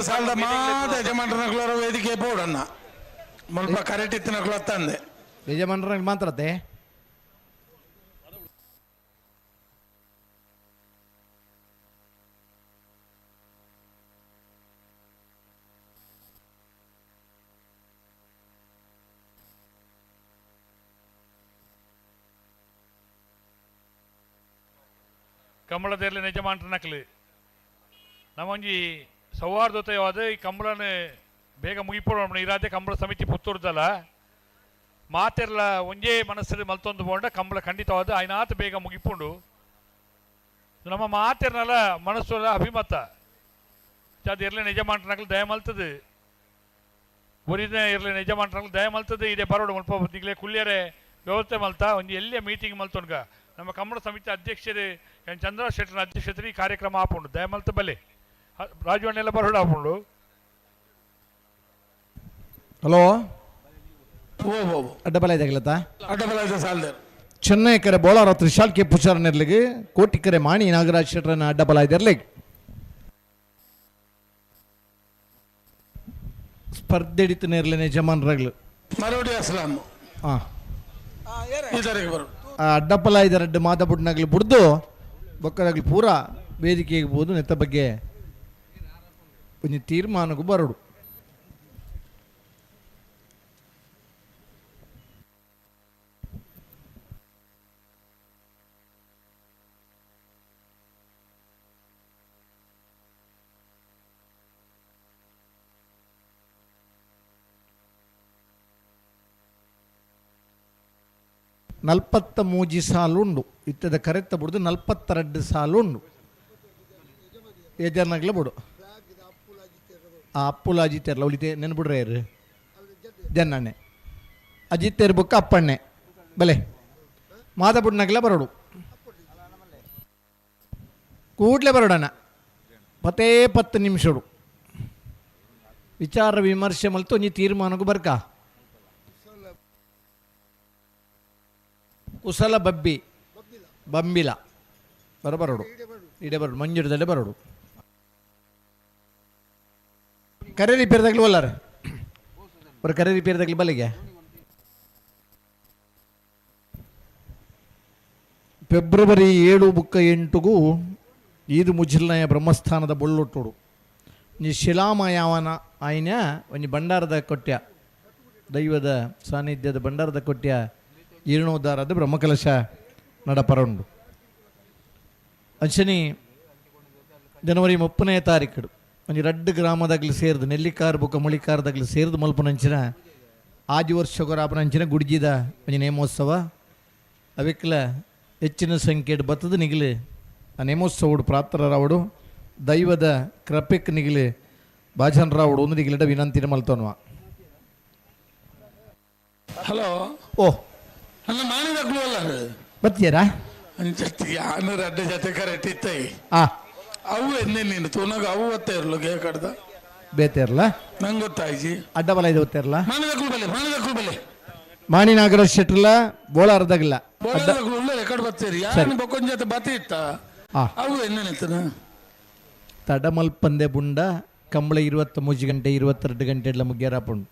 ಸಾಲದ ಮಾತ ಯಜಮಾನ್ರನಗಳು ವೇದಿಕೆ ಬೋರ್ಡನ್ನ ಮುಲ್ಪ ಕರೆಕ್ಟ್ ಇತ್ತಿನಗಳು ತಂದೆ ಯಜಮಾನ್ರ ಮಾತ್ರತೆ ಕಂಬಳದಲ್ಲಿ ನಿಜಮಾನ್ರನಕ್ಲು ನಮ್ಮೊಂಜಿ ಸೌಹಾರ್ದತೆಯಾದ ಈ ಕಂಬಳನ ಬೇಗ ಮುಗಿಪೋಣ ಇರಾದೆ ಕಂಬಳ ಸಮಿತಿ ಪುತ್ತೂರ್ದಲ್ಲ ಮಾತೆರ್ಲ ಒಂಜೇ ಮನಸ್ಸಲ್ಲಿ ಮಲ್ತೊಂದು ಬೋಂಡ ಕಂಬಳ ಖಂಡಿತವಾದ ಐನಾತ್ ಬೇಗ ಮುಗಿಪುಂಡು. ನಮ್ಮ ಮಾತೆರ್ನಲ್ಲ ಮನಸ್ಸು ಅಭಿಮತ ಅದು ಇರಲಿ ನಿಜಮಾನ್ರನಕ್ಲು ದಯ ಮಲ್ತದೆ ಒರಿನೇ ಇರಲಿ ನಿಜಮಾನ್ರನಕ್ಲು ದಯ ಮಲ್ತದೆ ಇದೇ ಬರೋಡು ಮುಲ್ಪ ನಿಗ್ಲೆ ಕುಲ್ಯರೆ ವ್ಯವಸ್ಥೆ ಮಲ್ತಾ ಒಂಜಿ ಎಲ್ಲಿಯ ಮೀಟಿಂಗ್ ಮಲ್ತೊನ್ಗ ನಮ್ಮ ಕಂಬಳ ಸಮಿತಿ ಅಧ್ಯಕ್ಷರು ಎನ್ ಚಂದ್ರ ಶೆಟ್ಟರ ಅಧ್ಯಕ್ಷತೆ ಈ ಕಾರ್ಯಕ್ರಮ ಆಪುಂಡು ದಯಮಲ್ತ ಬಲೆ ರಾಜು ಅಣ್ಣೆಲ್ಲ ಬರೋಡು ಆಪುಂಡು. ಹಲೋ, ಅಡ್ಡಬಲ ಇದಾಗಲತ್ತ ಚೆನ್ನೈ ಕರೆ ಬೋಳಾರ ತ್ರಿಶಾಲ್ ಕೆ ಪುಷಾರನಿರ್ಲಿಗೆ ಕೋಟಿಕರೆ ಮಾಣಿ ನಾಗರಾಜ್ ಶೆಟ್ಟರನ ಅಡ್ಡಬಲ ಇದಿರ್ಲಿಗೆ ಸ್ಪರ್ಧೆ ಹಿಡಿತನೇರ್ಲೇನೆ ಯಜಮಾನ್ರಾಗ್ಲು ಮರೋಡಿ ಅಸ್ಲಾಂ ಹಾಂ ಬರು ಅಡ್ಡಪ್ಪಲ ಇದರಡ್ಡು ಮಾತಾಬಿಡ್ನಾಗ್ಲಿ ಬುಡ್ದು ಬೊಕ್ಕದಾಗ್ಲಿ ಪೂರ ವೇದಿಕೆಗೆ ಬೋದು ನೆತ್ತ ಬಗ್ಗೆ ಒಂಜಿ ತೀರ್ಮಾನಕ್ಕೂ ಬರೋಡು. 43 ಸಾಲುಂಡು ಇತ್ತದ ಕರೆತ್ತ ಬುಡ್ದು 42 ಸಾಲುಂಡು ಏಜರ್ನಾಗ್ಲ ಬಿಡು ಆ ಅಪ್ಪುಲ ಅಜಿತೇರ್ಲ ಉಳಿತೆ ನೆನ್ಬಿಡ್ರೆ ಯಾರು ಜನ್ನಣ್ಣೆ ಅಜಿತೇರ್ ಬುಕ್ಕ ಅಪ್ಪಣ್ಣೆ ಬಲೆ ಮಾದಬುಡ್ನಾಗಲ ಬರೋಡು ಕೂಡಲೇ ಬರೋಡಣ್ಣ 10 ನಿಮಿಷಡು ವಿಚಾರ ವಿಮರ್ಶೆ ಮಲ್ತು ಒಂಜಿ ತೀರ್ಮಾನಕ್ಕೂ ಬರ್ಕ ಕುಸಲ ಬಬ್ಬಿ ಬಂಬಿಲ ಬರಬರೋಡು ಇಡೆ ಬರೋಡು ಮಂಜುರದಲ್ಲೇ ಬರೋಡು ಕರೆ ರಿಪೇರ್ದಾಗ್ಲು ಅಲ್ಲಾರ ಬರ ಕರೆ ರಿಪೇರ್ದಾಗ್ಲಿ ಬಲಿಗೆ ಫೆಬ್ರವರಿ 7 ಬುಕ್ಕ 8ಗೂ ಈದು ಮುಜಿಲ್ನಯ ಬ್ರಹ್ಮಸ್ಥಾನದ ಬೊಳ್ಳೊಟ್ಟೋಡು ನೀ ಶಿಲಾಮಯಾವನ ಆಯ್ನ ಒಂಜಿ ಭಂಡಾರದ ಕೊಟ್ಯ ದೈವದ ಸಾನ್ನಿಧ್ಯದ ಭಂಡಾರದ ಕೊಟ್ಯ ಜೀರ್ಣೋದ್ಧಾರದ ಬ್ರಹ್ಮಕಲಶ ನಡಪರಂಡು ಅಂಚನಿ ಜನವರಿ 30ನೇ ತಾರೀಕು ಒಂಜಿ ರಡ್ಡು ಗ್ರಾಮದಾಗಲಿ ಸೇರಿದು ನೆಲ್ಲಿಕಾರ್ ಬುಕ್ಕ ಮುಳಿಕಾರದಾಗಲಿ ಸೇರಿದು ಮಲ್ಪನಂಚಿನ ಆಜಿ ವರ್ಷಗೊರಾಪನಂಚಿನ ಗುಡ್ಜಿದ ಒಂಜಿ ನೇಮೋತ್ಸವ ಅವೆಕ್ಲ ಹೆಚ್ಚಿನ ಸಂಖ್ಯೆಡ್ ಬತ್ತದ ನಿಗಿಲು ಆ ನೇಮೋತ್ಸವಡು ಪ್ರಾಪ್ತರವಡು ದೈವದ ಕೃಪೆಕ್ ನಿಗಿಲು ಭಾಜನರಾವಡು ಒಂದು ನಿಗಿಲಿಡ ವಿನಂತಿನ ಮಲ್ತೋನ್ವ. ಹಲೋ ಓ ಅಲ್ಲ ಮಾಣಿದಾಗ್ಲು ಅಲ್ಲ ಬತ್ತೀರಾ ಯಾನು ರಡ್ಡ ಜೊತೆ ಕರೆಕ್ಟ್ ಇತ್ತೈ ಆ ಅವು ಎನ್ನೆ ನೀನು ತೂನಾಗ ಅವು ಒತ್ತೆ ಇರ್ಲು ಗೇ ಕಡ್ದ ಬೇತೇರ್ಲ ನಂಗೆ ಗೊತ್ತಾಯ್ಜಿ ಅಡ್ಡ ಬಲ ಇದು ಒತ್ತೇರ್ಲ ಮಾಣಿದಾಗ್ಲು ಬಲೆ ಮಾಣಿದಾಗ್ಲು ಬಲೆ ಮಾಣಿ ನಾಗರಾಜ್ ಶೆಟ್ರಲ ಬೋಳಾರ್ದಾಗಲ್ಲ ಬೋಳಾರ್ದಾಗ್ಲು ಉಳ್ಳ ರೆಕಾರ್ಡ್ ಬತ್ತೀರಿ ಯಾರು ಬೊಕ್ಕೊಂದ್ ಜೊತೆ ಬತ್ತಿ ಇತ್ತ ಅವು ಎನ್ನೆ ತಡಮಲ್ಪಂದೆ ಬುಂಡ ಕಂಬಳ 23 ಗಂಟೆ 22 ಗಂಟೆ ಎಲ್ಲ ಮುಗ್ಯಾರಪುಂಡು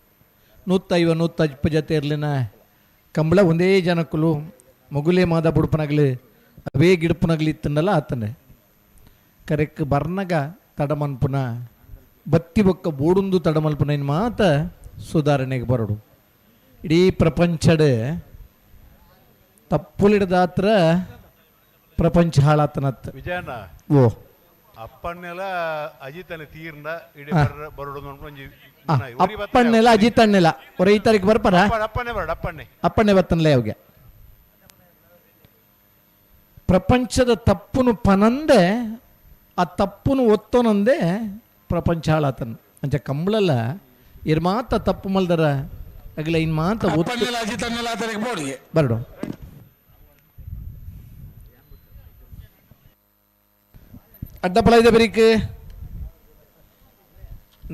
150 150 ಜೊತೆ ಇರ್ಲಿನ ಕಂಬಳ ಒಂದೇ ಜನಕ್ಕಲು ಮಗುಲೇ ಮಾದ ಬುಡುಪನಾಗಲಿ ಅವೇ ಗಿಡಪನಾಗಲಿ ಇತ್ತಂಡಲ್ಲ ಆತನೆ ಕರೆಕ್ ಬರ್ನಗ ತಡಮನ್ಪುನ ಬತ್ತಿ ಬೊಕ್ಕ ಬೋಡುಂದು ತಡಮಲ್ಪುನ ಇನ್ನು ಮಾತ ಸುಧಾರಣೆಗೆ ಬರೋಡು ಇಡೀ ಪ್ರಪಂಚಡೆ ತಪ್ಪುಲಿಡದಾತ್ರ ಪ್ರಪಂಚ ಹಾಳಾತನತ್ತ ವಿಜಯಣ್ಣ ಓ ಅಪ್ಪಣ್ಣೆಲ ಅಜಿತನ ತೀರ್ನ ಇಡೀ ಬರೋಡು ಒಂಜಿ ಅಪ್ಪಣ್ಣೆಲ್ಲ ಅಜಿತಣ್ಣೆಲ್ಲ ಒರ ಈ ತಾರೀಕು ಬರ್ಪಾರ ಅಪ್ಪಣ್ಣೆ ಬರೋಡು ಅಪ್ಪಣ್ಣೆ ಅಪ್ಪಣ್ಣೆ ಬತ್ತನ್ಲೇ ಅವಾಗ ಪ್ರಪಂಚದ ತಪ್ಪುನು ಪನಂದೆ ಆ ತಪ್ಪುನು ಒತ್ತೋನಂದೆ ಪ್ರಪಂಚ ಹಾಳಾತನ ಅಂಚ ಕಂಬಳಲ್ಲ ಇರ್ ಮಾತ ತಪ್ಪು ಮಲ್ದರ ಅಗಲ ಇನ್ ಮಾತ ಬರಡು ಅಡ್ಡಪಲ ಇದೆ ಬರೀಕ್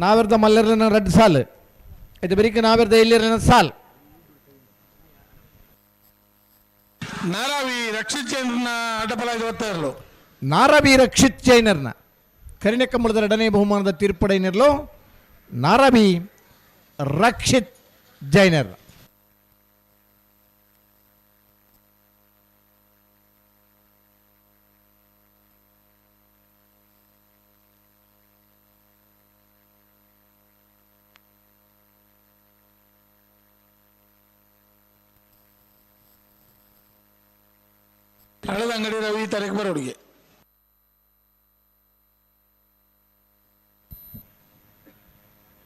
ನಾವೆರ್ದ ಮಲ್ಲರ್ನ ರಡ್ಡು ಸಾಲು ಇದು ಬರೀಕ್ ನಾವೆರ್ದ ಇಲ್ಲಿರ್ಲಿನ ಸಾಲ್ ನಾರಾವಿ ರಕ್ಷಿತ್ ಜೈನರ್ನ ಅಡ್ಡಪಲ ಇದು ಓದ್ತಾ ಇರಲು ನಾರವಿ ರಕ್ಷಿತ್ ಜೈನರ್ನ ಕರಿಣೆ ಕಂಬಳದ ಎರಡನೇ ಬಹುಮಾನದ ತೀರ್ಪಡೆಯನಿರಲು ನಾರವಿ ರಕ್ಷಿತ್ ಜೈನರ್. ಹಳದ ಅಂಗಡಿ ರವಿ ತಾರೀಕು ಬರೋಡಿಗೆ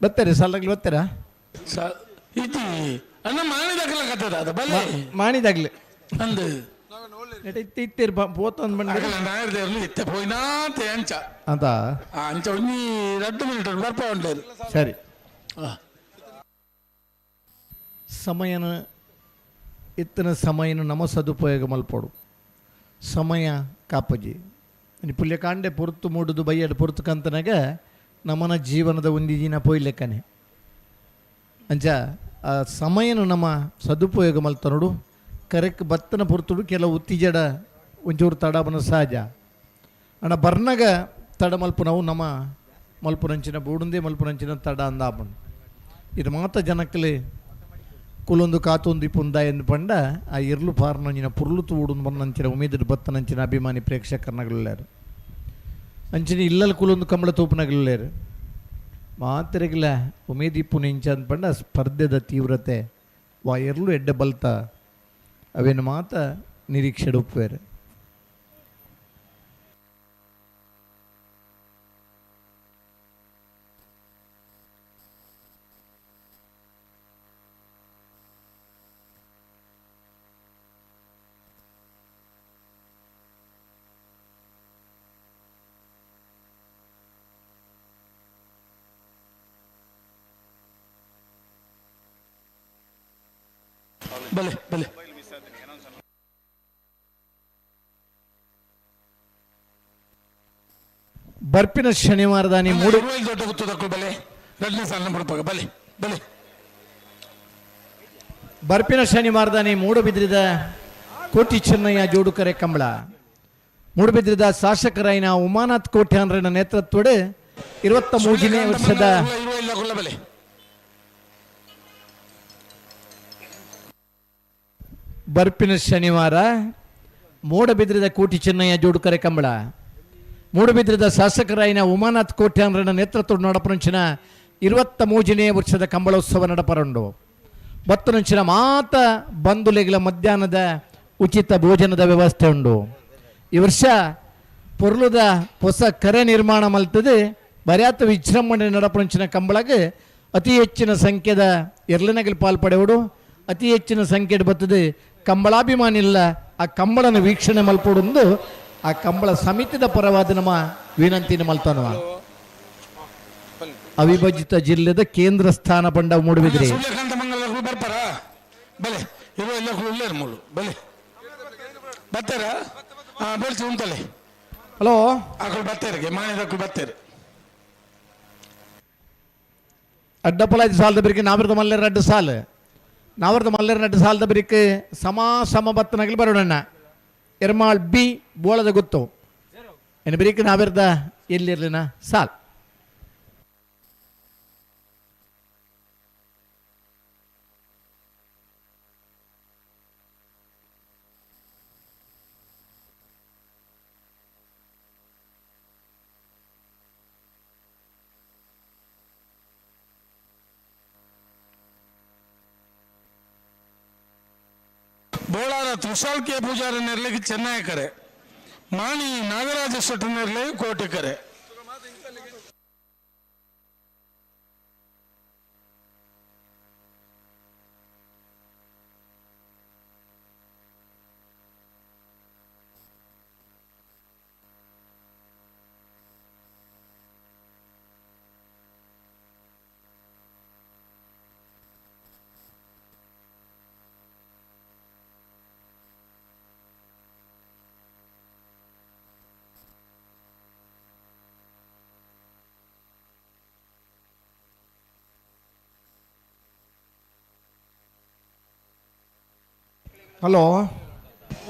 ಬರ್ತಾರೆ ಸಾಲಾಗ್ಲಿ ಬರ್ತಾರಾ ಇತಿ ಅಣ್ಣ ಮಾಣಿದಾಗಲ ಕತ್ತದ ಅದು ಬಲೆ ಮಾಣಿದಾಗ್ಲಿ ಅಂದು ಇತ್ತಿರ್ ಪೋತೊಂದು ಬಂಡ ನಾಯರ್ದೇರ್ಲು ಇತ್ತೆ ಪೋಯ್ನಾತೆ ಅಂಚ ಅಂತ ಅಂಚ ಒಂಜಿ 2 ಮಿನಿಟ್ ಬರ್ಪ ಉಂಟು ಸರಿ ಸಮಯನ ಇತ್ತನ ಸಮಯನ ನಮ ಸದುಪಯೋಗ ಮಲ್ಪೋಡು ಸಮಯ ಕಾಪಜಿ ಪುಲ್ಯಕಾಂಡೆ ಪೊರ್ತು ಮೂಡುದು ಬೈಯಡ್ ಪೊರ್ತು ಕಂತನಾಗ ನಮ್ಮನ ಜೀವನದ ಒಂದು ದಿನ ಪೊಯ್ಲೆಕ್ಕನೆ ಅಂಚ ಆ ಸಮಯನು ನಮ್ಮ ಸದುಪಯೋಗ ಮಲ್ತನೋಡು ಕರೆಕ್ ಬತ್ತನ ಪೊರ್ತುಡು ಕೆಲವು ಉತ್ತಿಜಡ ಒಂಚೂರು ತಡಬನ ಸಹಜ ಅಣ್ಣ ಬರ್ನಗ ತಡ ಮಲ್ಪುನವು ನಮ್ಮ ಮಲ್ಪುನಂಚಿನ ಬೂಡುಂದೇ ಮಲ್ಪುನಂಚಿನ ತಡ ಅಂದಾಪುಂಡು ಇದು ಮಾತ ಜನಕ್ಕಲೆ ಕುಲೊಂದು ಕಾತೊಂದು ಇಪ್ಪುಂದ ಎಂದು ಪಂಡ ಆ ಇರ್ಲು ಪಾರ್ನಂಚಿನ ಪುರ್ಲು ತೂಡುಂದು ಬನ್ನಂಚಿನ ಉಮೇದಿಡು ಬತ್ತನಂಚಿನ ಅಭಿಮಾನಿ ಪ್ರೇಕ್ಷಕರ್ನಗలుಳ್ಳಾರು ಅಂಚಿನ ಇಲ್ಲಲ್ ಕುಲೊಂದು ಕಂಬಳ ತೂಪುನಗలుಳ್ಳಾರು ಮಾತೆರೆಗ್ಲ ಉಮೇದಿಪ್ಪು ನಿಂಚ ಅಂದ್ ಪಂಡ ಸ್ಪರ್ಧೆದ ತೀವ್ರತೆ ವಾ ಎರ್ಲು ಎಡ್ಡೆ ಬಲ್ತ ಅವೇನು ಮಾತ ನಿರೀಕ್ಷೆ ಉಪ್ಪುವೇರು. ಬಲೆ ಬಲೆ ಬರ್ಪಿನ ಶನಿವಾರದಾನಿ ಮೂಡು ದೊಡ್ಡ ಗುತ್ತದಕ್ಕೂ ಬಲೆ ಎರಡನೇ ಸಾಲಿನ ಬಡಪಾಗ ಬಲೆ ಬಲೆ ಬರ್ಪಿನ ಶನಿವಾರದಾನಿ ಮೂಡುಬಿದ್ರಿದ ಕೋಟಿ ಚೆನ್ನಯ್ಯ ಜೋಡುಕರೆ ಕಂಬಳ ಮೂಡುಬಿದ್ರಿದ ಶಾಸಕರಾಯಿನ ಉಮಾನಾಥ್ ಕೋಟ್ಯಾನ್ರನ ನೇತೃತ್ವದ 23ನೇ ವರ್ಷದ ಬರ್ಪಿನ ಶನಿವಾರ ಮೂಡಬಿದ್ರಿದ ಕೋಟಿ ಚೆನ್ನಯ್ಯ ಜೋಡುಕರೆ ಕಂಬಳ ಮೂಡುಬಿದ್ರಿದ ಶಾಸಕರಾಯಿನ ಉಮಾನಾಥ್ ಕೋಟ್ಯಾನ್ರನ ನೇತೃತ್ವದ ನಡಪನುಂಚಿನ 23ನೇ ವರ್ಷದ ಕಂಬಳೋತ್ಸವ ನಡಪರಂಡು ಬತ್ತನುಂಚಿನ ಮಾತ ಬಂಧುಲೆಗಳ ಮಧ್ಯಾಹ್ನದ ಉಚಿತ ಭೋಜನದ ವ್ಯವಸ್ಥೆ ಉಂಡು. ಈ ವರ್ಷ ಪೊರ್ಲುದ ಹೊಸ ಕರೆ ನಿರ್ಮಾಣ ಮಲ್ತದೆ ಬರ್ಯಾತ ವಿಜೃಂಭಣೆ ನಡಪನುಂಚಿನ ಕಂಬಳಗೆ ಅತಿ ಹೆಚ್ಚಿನ ಸಂಖ್ಯೆದ ಎರ್ಲನಗಲ್ ಪಾಲ್ಪಡೆವಡು ಅತಿ ಹೆಚ್ಚಿನ ಸಂಖ್ಯೆ ಬರ್ತದೆ ಕಂಬಳಾಭಿಮಾನಿಲ್ಲ ಆ ಕಂಬಳನ ವೀಕ್ಷಣೆ ಮಲ್ಪೊಡೊಂದು ಆ ಕಂಬಳ ಸಮಿತಿದ ಪರವಾದ ನಮ್ಮ ವಿನಂತಿನ ಮಲ್ತನವ. ಅವಿಭಜಿತ ಜಿಲ್ಲೆದ ಕೇಂದ್ರ ಸ್ಥಾನ ಪಂಡ ಮೂಡುಬಿದ್ರಿ. ಸೂರ್ಯಕಾಂತ ಮಂಗಲ ಬರ್ಪಾರ ಬಲೆ ಇರುವ ಎಲ್ಲ ಉಳ್ಳೇರು ಮೂಲು ಬಲೆ ಬರ್ತಾರ ಹಾಂ ಬೆಳ್ಸಿ ಉಂಟಲೆ. ಹಲೋ ಆಕಳು ಬರ್ತಾರೆ ಮಾಣಿದಕ್ಕೂ ಬರ್ತಾರೆ. ಅಡ್ಡಪಲಾಯ್ತು ಸಾಲದ ಬಿರಿಕೆ ನಾವಿರದ ಮಲ್ಲೇರ ಅಡ್ಡ ಸಾಲು ನಾವರದ ಮಲ್ಲೇರ ಅಡ್ಡ ಸಾಲದ ಬಿರಿಕೆ ಸಮ ಸಮ ಬತ್ತನಗಲಿ ಬರೋಣ ಎರ್ಮಾಳ್ ಬಿ ಬೋಳದ ಗೊತ್ತು ಏನು ಬಿರಿಕೆ ನಾವಿರದ ಎಲ್ಲಿರ್ಲಿನ ಸಾಲ್. ಬೋಳಾರ ತುಷಾಲ್ ಕೆ ಪೂಜಾರಿ ನೆರಳಿಗೆ ಚೆನ್ನೈ ಕರೆ ಮಾಣಿ ನಾಗರಾಜ ಶೆಟ್ಟಿ ನೆರಳಿಗೆ ಕೋಟಿ ಕರೆ. ಹಲೋ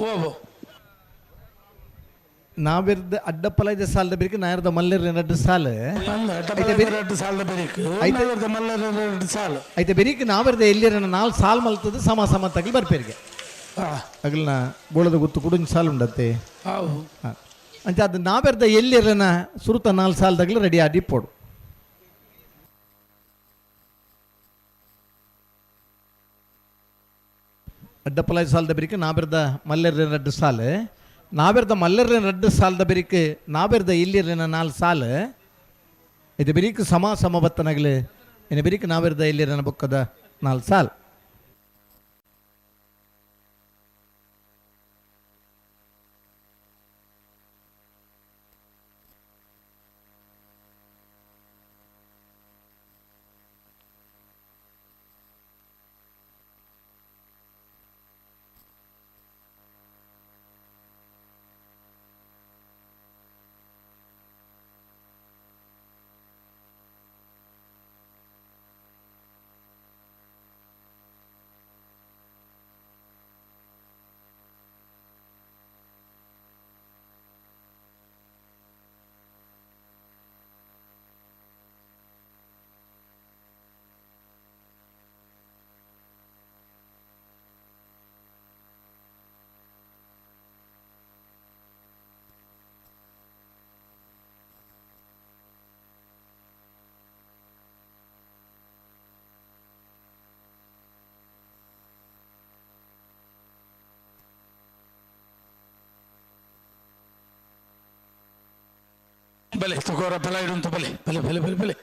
ಓ ನಾವಿರ್ದ ಅಡ್ಡಪ್ಪಲ ಇದೆ ಸಾಲದ ಬಿರಿಕೆ ನಾಯರ್ದ ಮಲ್ಲೇರ್ ರಡ್ಡು ಸಾಲು ಐತೆ ಬೆರಿಕೆ ನಾವಿರ್ದ ಎಲ್ಲಿರ ನಾಲ್ ಸಾಲ್ ಮಲ್ತದ ಸಮ ಸಮ ತಗಲಿ ಬರ್ಪೇರಿಗೆ ಅಗಲ್ನ ಬೋಳದ ಗುತ್ತು ಕುಡುಂಜ್ ಸಾಲು ಉಂಡತ್ತೆ ಅಂಚ ಅದು ನಾವಿರ್ದ ಎಲ್ಲಿರನ ಸುರುತ ನಾಲ್ ಸಾಲ್ ತಗಲಿ ರೆಡಿ ಆಡಿ ಪೋಡು. ಅಡ್ಡಪ್ಪಲಾಯ್ ಸಾಲದ ಬೆರಿಕೆ ನಾಬಿರ್ದ ಮಲ್ಲೆರ್ನ ರಡ್ಡು ಸಾಲು ನಾಬಿರ್ದ ಮಲ್ಲೆರ್ನ ರಡ್ಡು ಸಾಲದ ಬೆರಿಕೆ ನಾಬಿರ್ದ ಇಲ್ಲಿರ್ಲಿನ ನಾಲ್ ಸಾಲು ಇದು ಬೆರಿಕೆ ಸಮ ಸಮ ಬತ್ತನಗಲು ಇನ್ನು ಬೆರಿಕೆ ನಾಬಿರ್ದ ಇಲ್ಲಿರನ ಬೊಕ್ಕದ ನಾಲ್ ಸಾಲು. ಬಲೆ ತಗೋರ ಬಲ ಇಡುಂತ ಬಲೆ ಬಲೆ ಬಲೆ ಬಲೆ ಬಲೆ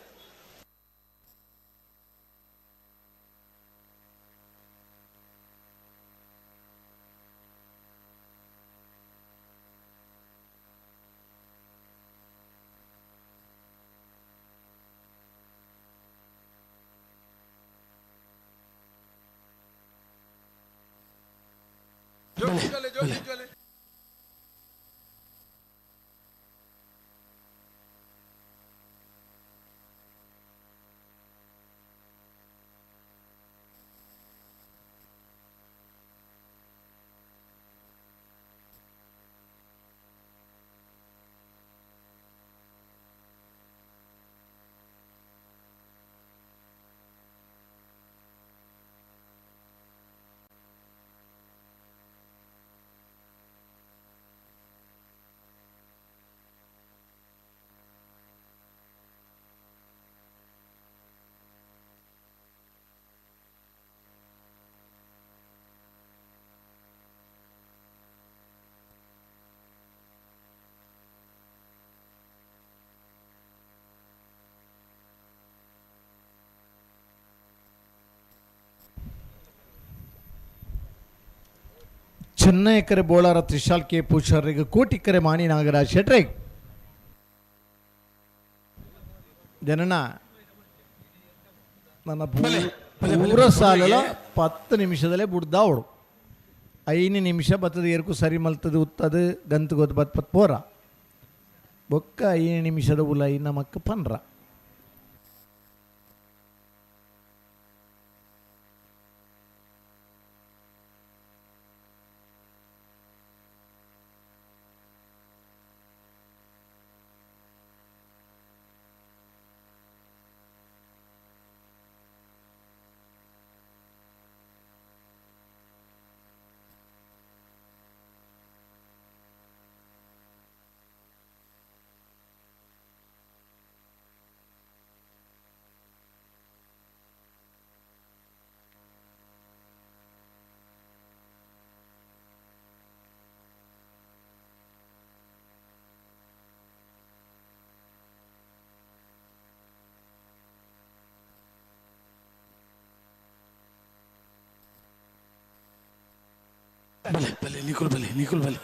ಚೆನ್ನೈಕರೆ ಬೋಳಾರ ತ್ರಿಶಾಲ್ ಕೆ ಪೂಜಾರಿಗೆ ಕೋಟಿಕರೆ ಮಾಣಿ ನಾಗರಾಜ್ ಶೆಟ್ರೆ ಜನನ ನನ್ನ ಪೂರ ಸಾಲಲ 10 ನಿಮಿಷದಲ್ಲೇ ಬುಡ್ದ ಅವಳು 5 ನಿಮಿಷ ಬತ್ತದ ಏರ್ಕು ಸರಿ ಮಲ್ತದು ಉತ್ತದು ಗಂತು ಗೊತ್ತು ಬತ್ ಪತ್ ಪೋರ ಬೊಕ್ಕ 5 ನಿಮಿಷದ ಉಲೈ ನಮಕ್ ಪನ್ರ ಬಲೆ ಬಲೆ ನಿಕುಲ್ ಬಲೆ ನಿಕುಲ್ ಬಲೆ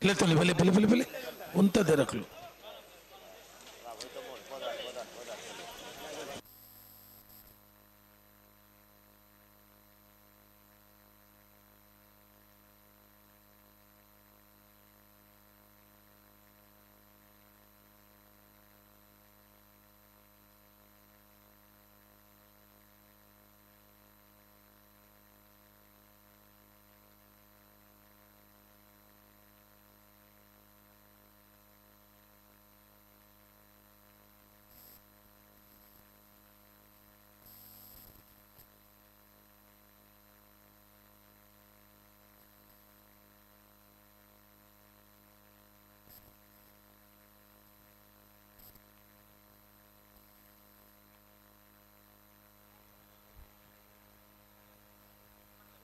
ಲೆತ್ತೊಲಿ ಬಲೆ ಬಲೆ ಬಲೆ ಬಲೆ ಉಂತದೆ ರಕ್ಲು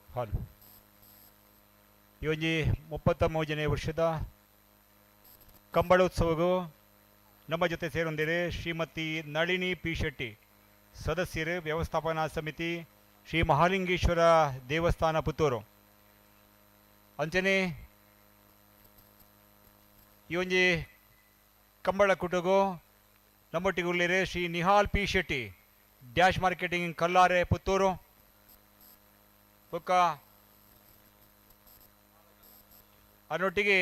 ಹಾಲು ಈ ಒಂಜಿ 33ನೇ ವರ್ಷದ ಕಂಬಳೋತ್ಸವಗೂ ನಮ್ಮ ಜೊತೆ ಸೇರೊಂದಿರೆ ಶ್ರೀಮತಿ ನಳಿನಿ ಪಿ ಶೆಟ್ಟಿ ಸದಸ್ಯರು ವ್ಯವಸ್ಥಾಪನಾ ಸಮಿತಿ ಶ್ರೀ ಮಹಾಲಿಂಗೇಶ್ವರ ದೇವಸ್ಥಾನ ಪುತ್ತೂರು. ಅಂಚನೆ ಈ ಒಂಜಿ ಕಂಬಳ ಕುಟುಗು ನಮ್ಮೊಟ್ಟಿಗೆ ಉಳ್ಳೇರೆ Shri Nihal P Shetty dash marketing Kallare Puttur. ಬೊಕ್ಕ ಅದರೊಟ್ಟಿಗೆ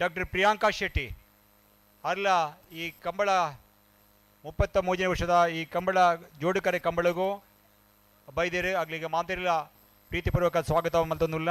ಡಾಕ್ಟರ್ ಪ್ರಿಯಾಂಕಾ ಶೆಟ್ಟಿ ಅರ್ಲ ಈ ಕಂಬಳ 33ನೇ ವರ್ಷದ ಈ ಕಂಬಳ ಜೋಡುಕರೆ ಕಂಬಳಗೂ ಬೈದೇರು ಆಗ್ಲಿಗೆ ಮಾತಿರಲ್ಲ ಪ್ರೀತಿಪೂರ್ವಕ ಸ್ವಾಗತ ಮಲ್ತೊಂದುಲ್ಲ.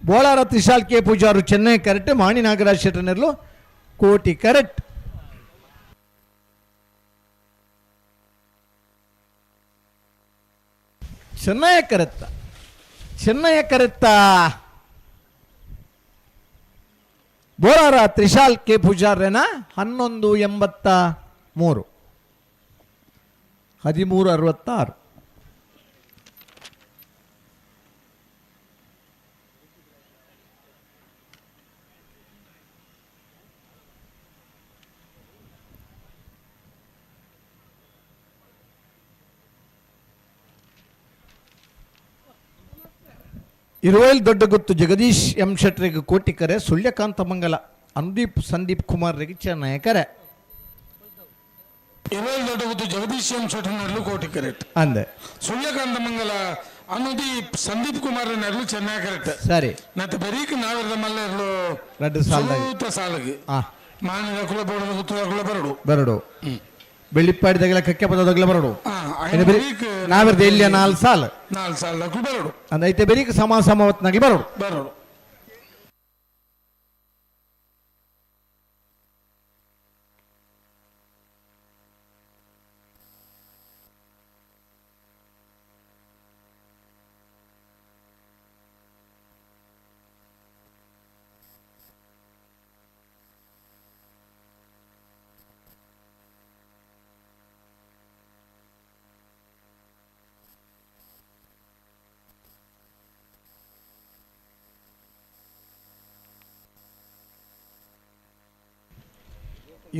ಬೋಳಾರ ತ್ರಿಶಾಲ್ ಕೆ ಪೂಜಾರು ಚೆನ್ನೈ ಕರೆಕ್ಟ್ ಮಾಣಿ ನಾಗರಾಜ್ ಶೆಟ್ಟರ್ನೆರ್ಲು ಕೋಟಿ ಕರೆಕ್ಟ್. ಚೆನ್ನಯ ಕರೆತ್ತ ಚೆನ್ನಯ ಕರೆತ್ತ ಬೋಳಾರ ತ್ರಿಶಾಲ್ ಕೆ ಪೂಜಾರ್ರೇನ 11.83 13.66. ಇರುವೈಲ್ ದೊಡ್ಡ ಗುತ್ತು ಜಗದೀಶ್ ಎಂ ಶೆಟ್ಟರಿಗೆ ಕೋಟಿ ಕರೆ, ಸುಳ್ಯಕಾಂತ ಮಂಗಲ ಅನುದೀಪ್ ಸಂದೀಪ್ ಕುಮಾರ್ ರಿಗೆ ಚೆನ್ನಯ ಕರೆ. ಇರುವೈಲ್ ದೊಡ್ಡ ಗುತ್ತು ಜಗದೀಶ್ ಎಂ ಶೆಟ್ಟರ್ನಲ್ಲೂ ಕೋಟಿ ಕರೆಕ್ಟ್ ಅಂದೆ. ಸುಳ್ಯಕಾಂತ ಮಂಗಲ ಅನುದೀಪ್ ಸಂದೀಪ್ ಕುಮಾರ್ ನರ್ಲು ಚೆನ್ನೈ ಕರೆಕ್ಟ್. ಸರಿ. ಮತ್ತೆ ಬರೀಕ್ ನಾವಿರದ ಮಲ್ಲೆರ್ಲು ರಡ್ಡು ಸಾಲ್ದಾಗ. ಸುರೂತ ಸಾಲಗೆ ಮಾನದ ಕುಲ ಬೋಡದ ಗುತ್ತದ ಕುಲ ಬರಡು ಬರಡು ಬೆಳ್ಳಿಪ್ಪಾಡಿದಾಗಲ ಕಕ್ಕೆ ಪದದಾಗಲ ಬರಡು ಐನ ಬರೀಕ್ ನಾವಿರದ ಎಲ್ಲಿಯ 4 ಸಾಲ 4 ಸಾಲ ಬರಡು ಅಂದೈತೆ ಬರೀಕ್ ಸಮ ಸಮವತ್ನಾಗಿ ಬರಡು ಬರಡು.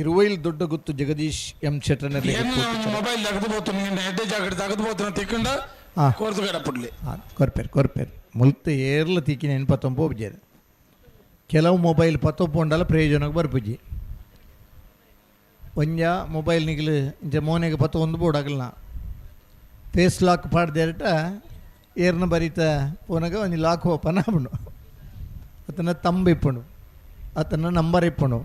ಇರುವೈಲ್ ದೊಡ್ಡ ಗುತ್ತು ಜಗದೀಶ್ ಎಂ ಶೆಟ್ಟರ್ನಲ್ಲಿ ಮೊಬೈಲ್ ತೆಗೆದು ಬೋತು ನಿನ್ನ ಹೆಡ್ಡೆ ಜಾಕೆಟ್ ತೆಗೆದು ಬೋತು ತಿಕ್ಕೊಂಡ ಕೋರ್ತು ಕಡಪಡ್ಲಿ ಕೊರ್ಪೇರು ಕೊರ್ಪೇರು ಮುಲ್ತ ಏರ್ಲ ತಿಕ್ಕಿ ನೆನಪತ್ತೊಂಬ ಒಬ್ಜೇರು ಕೆಲವು ಮೊಬೈಲ್ ಪತ್ತೊಪ್ಪುಂಡಲ ಪ್ರಯೋಜನಕ್ಕೆ ಬರ್ಪುಜಿ ಒಂಜ ಮೊಬೈಲ್ ನಿಗಲು ಇಂಚ ಮೋನೆಗೆ ಪತ್ತ ಒಂದು ಬೋರ್ಡ್ ಆಗಲ್ಲ ಫೇಸ್ ಲಾಕ್ ಪಾಡ್ದೇರಟ ಏರ್ನ ಬರೀತ ಪೋನಾಗ ಒಂಜಿ ಲಾಕ್ ಓಪನ್ ಆಪುಂಡು ಅತನ ತಂಬು ಇಪ್ಪುಂಡು ಅತನ ನಂಬರ್ ಇಪ್ಪುಂಡು.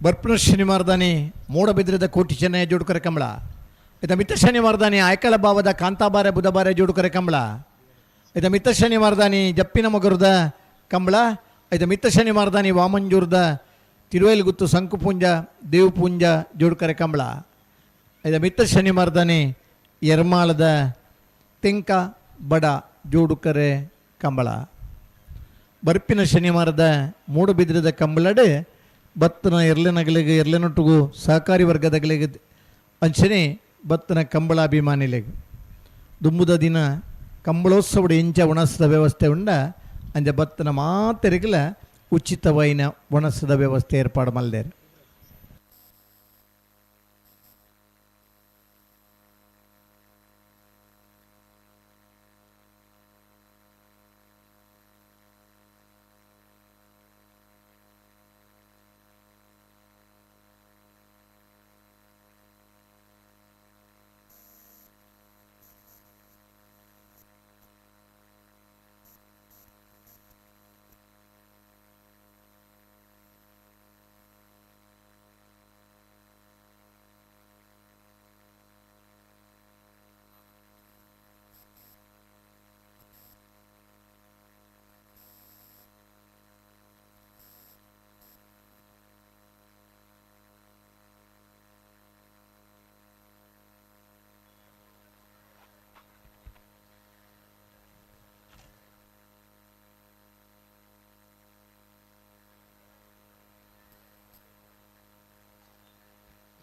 ಬರ್ಪುನ ಶನಿವಾರದಾನಿ ಮೂಡಬಿದ್ರದ ಕೋಟಿ ಚೆನ್ನಯ್ಯ ಜೋಡುಕರೆ ಕಂಬಳ, ಇದ ಮಿತ್ತ ಶನಿವಾರದಾನಿ ಆಯ್ಕಳ ಭಾವದ ಕಾಂತಾಬಾರೆ ಬುಧಬಾರೆ ಜೋಡುಕರೆ ಕಂಬಳ, ಇದ ಮಿತ್ತ ಶನಿವಾರದಾನಿ ಜಪ್ಪಿನ ಮಗರದ ಕಂಬಳ, ಇದ ಮಿತ್ತ ಶನಿವಾರದಾನಿ ವಾಮಂಜೂರ್ದ ತಿರುವೇಲ್ಗುತ್ತು ಸಂಕುಪುಂಜ ದೇವಪುಂಜ ಜೋಡುಕರೆ ಕಂಬಳ, ಇದ ಮಿತ್ತ ಶನಿವಾರದಾನಿ ಎರ್ಮಾಳದ ತೆಂಕ ಬಡ ಜೋಡುಕರೆ ಕಂಬಳ. ಬರ್ಪಿನ ಶನಿವಾರದ ಮೂಡಬಿದ್ರದ ಕಂಬಳಡೆ ಬತ್ತನ ಎರ್ಲೆನಗಲಿಗೆ ಎರ್ಲೆನೊಟ್ಟಿಗೂ ಸಹಕಾರಿ ವರ್ಗದಗಲಿಗೆ ಅಂಚನೆ ಬತ್ತನ ಕಂಬಳಾಭಿಮಾನಿಲೆಗ್ ದುಂಬುದ ದಿನ ಕಂಬಳೋತ್ಸವದ ಇಂಚ ಒಣಸದ ವ್ಯವಸ್ಥೆ ಉಂಡ ಅಂಜ ಬತ್ತನ ಮಾತೆರಿಗಲ ಉಚಿತವೈನ ಒಣಸದ ವ್ಯವಸ್ಥೆ ಏರ್ಪಾಡು ಮಲ್ದೇರು.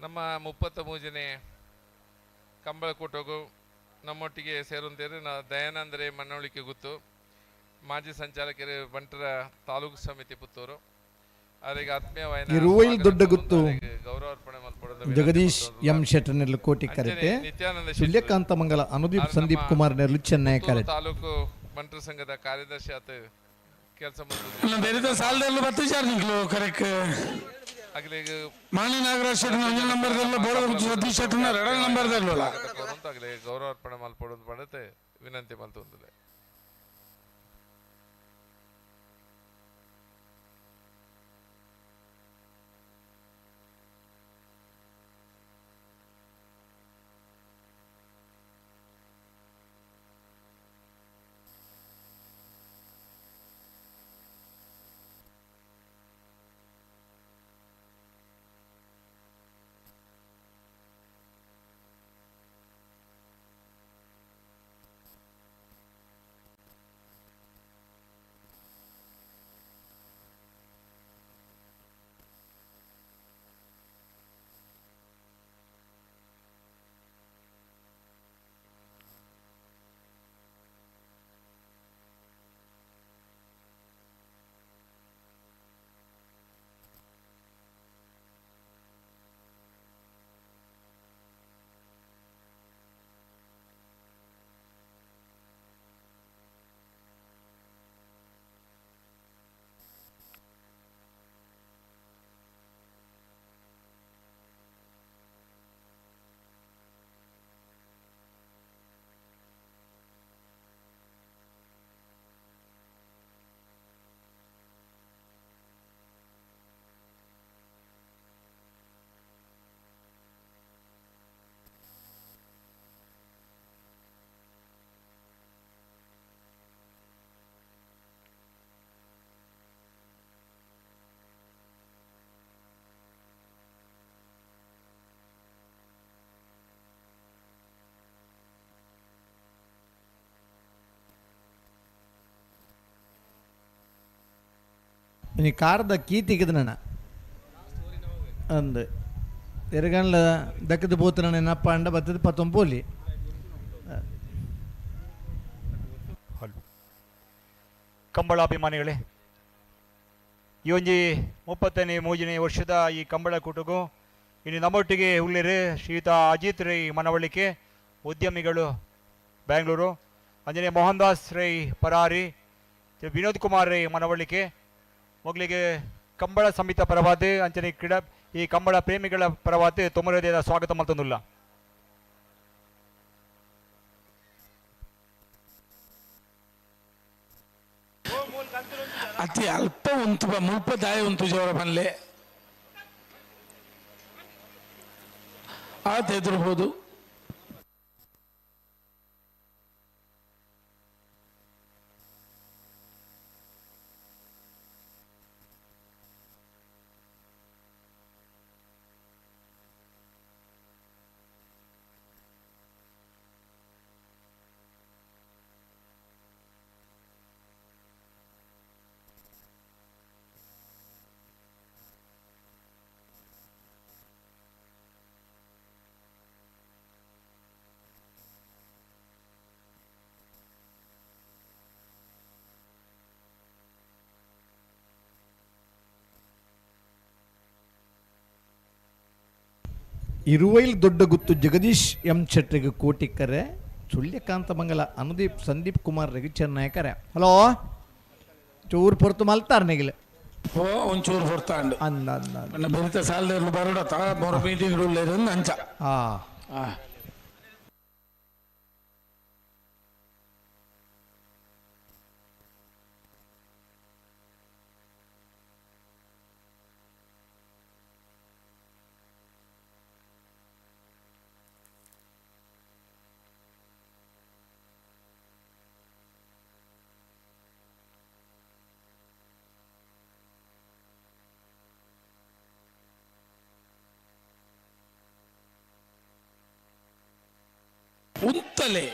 ನಮ್ಮ 33ನೇ ಕಂಬಳಕೂಟಗೂ ನಮ್ಮೊಟ್ಟಿಗೆ ಸೇರುವಂತೇಳಿ ನಾ ದಯಾನಂದರೆ ಮನ್ನವಳಿಕೆ ಗೊತ್ತು, ಮಾಜಿ ಸಂಚಾಲಕರು ಬಂಟರ ತಾಲೂಕು ಸಮಿತಿ ಪುತ್ತೂರು. ಅವರಿಗೆ ಆತ್ಮೀಯವಾದ ಇರುವೈಲ್ ದೊಡ್ಡ ಗುತ್ತು ಗೌರವಾರ್ಪಣೆ ಮಲ್ಪಡೋದು ಜಗದೀಶ್ ಎಂ ಶೆಟ್ಟರ್ ನೆರ್ಲು ಕೋಟಿ ಕರೆಟೆ, ನಿತ್ಯಾನಂದ ಸುಳ್ಯಕಾಂತ ಮಂಗಲ ಅನುದೀಪ್ ಸಂದೀಪ್ ಕುಮಾರ್ ನೆರ್ಲು ಚೆನ್ನೈ ಕರೆಟೆ. ತಾಲೂಕು ಬಂಟರ ಸಂಘದ ಕಾರ್ಯದರ್ಶಿ ಆತ ಕೆಲಸ ಬೇರೆ ಸಾಲದಲ್ಲೂ ಬತ್ತಿಚಾರ್ ನಿಂಕ್ಲು ಕರೆಕ್ಟ್. ಮಾಣಿ ನಾಗರಾಜ್ ಶೆಟ್ಟರ್ ಒಂಜಿ ನಂಬರ್ದಲ್ಲ, ಬೋಳ ಸತೀಶ್ ಶೆಟ್ಟರ್ನ ಎರಡನೇ ನಂಬರ್ದಲ್ಲ. ಆಗಲಿ ಗೌರವಾರ್ಪಣೆ ಮಲ್ಪಡೋದು ಪಡತೆ ವಿನಂತಿ ಮಲ್ತೊಂದಿದೆ. ನೀ ಕಾರ್ದ ಕೀ ತಿಕ್ಕದ ಅಂದು ಎರಗನ್ಲ ದಕ್ಕದ ಪೋತನ ನೆನಪ್ಪ ಅಂಡ ಬತ್ತದ ಪತ್ತೊಂಪೋಲಿ. ಕಂಬಳಾಭಿಮಾನಿಗಳೇ, ಈ ಒಂಜಿ 33ನೇ ವರ್ಷದ ಈ ಕಂಬಳ ಕೂಟಗೂ ಇನ್ನು ನಮ್ಮೊಟ್ಟಿಗೆ ಉಳ್ಳೇರು ಶ್ರೀಯುತ ಅಜಿತ್ ರೈ ಮನವಳ್ಳಿಕೆ, ಉದ್ಯಮಿಗಳು ಬೆಂಗಳೂರು, ಅಂಜನೇ ಮೋಹನ್ ದಾಸ್ ರೈ ಪರಾರಿ, ವಿನೋದ್ ಕುಮಾರ್ ರೈ ಮನವಳ್ಳಿಕೆ ಮೊದಲಿಗೆ ಕಂಬಳ ಸಮಿತ ಪರವಾದ ಅಂಚನೆ ಕ್ರೀಡಾ ಈ ಕಂಬಳ ಪ್ರೇಮಿಗಳ ಪರವಾದ ತೊಮರದೇದ ಸ್ವಾಗತ ಮಲ್ತೊಂದುಲ್ಲ. ಅತಿ ಅಲ್ಪ ಉಂತು ಮುಲ್ಪ ದಾಯ ಉಂತು ಜೋರ ಬನ್ಲೆ ಆತ ಎದುರ್ಬೋದು. ಇರುವೈಲ್ ದೊಡ್ಡ ಗುತ್ತು ಜಗದೀಶ್ ಎಂ ಶೆಟ್ಟಿಗೆ ಕೋಟಿಕ್ಕರೆ, ಸುಳ್ಯಕಾಂತ ಮಂಗಲ ಅನುದೀಪ್ ಸಂದೀಪ್ ಕುಮಾರ್ ರೆಗೆ ಚೆನ್ನಯಕರೆ. ಹಲೋ ಚೂರು ಪೊರ್ತು ಮಲ್ತಾರ ನಿಗಿಲ್. ಓ ಒಂಚೂರು ಹೊರ್ತಾಂಡು ಅಂದ ಅಂದ ನನ್ನ ಬೆರಿತ ಸಾಲದ ಬರೋಡ ಮೂರು ಮೀಟಿಂಗ್ ಅಂಚ. ಹಾ ಉಂತಲೆ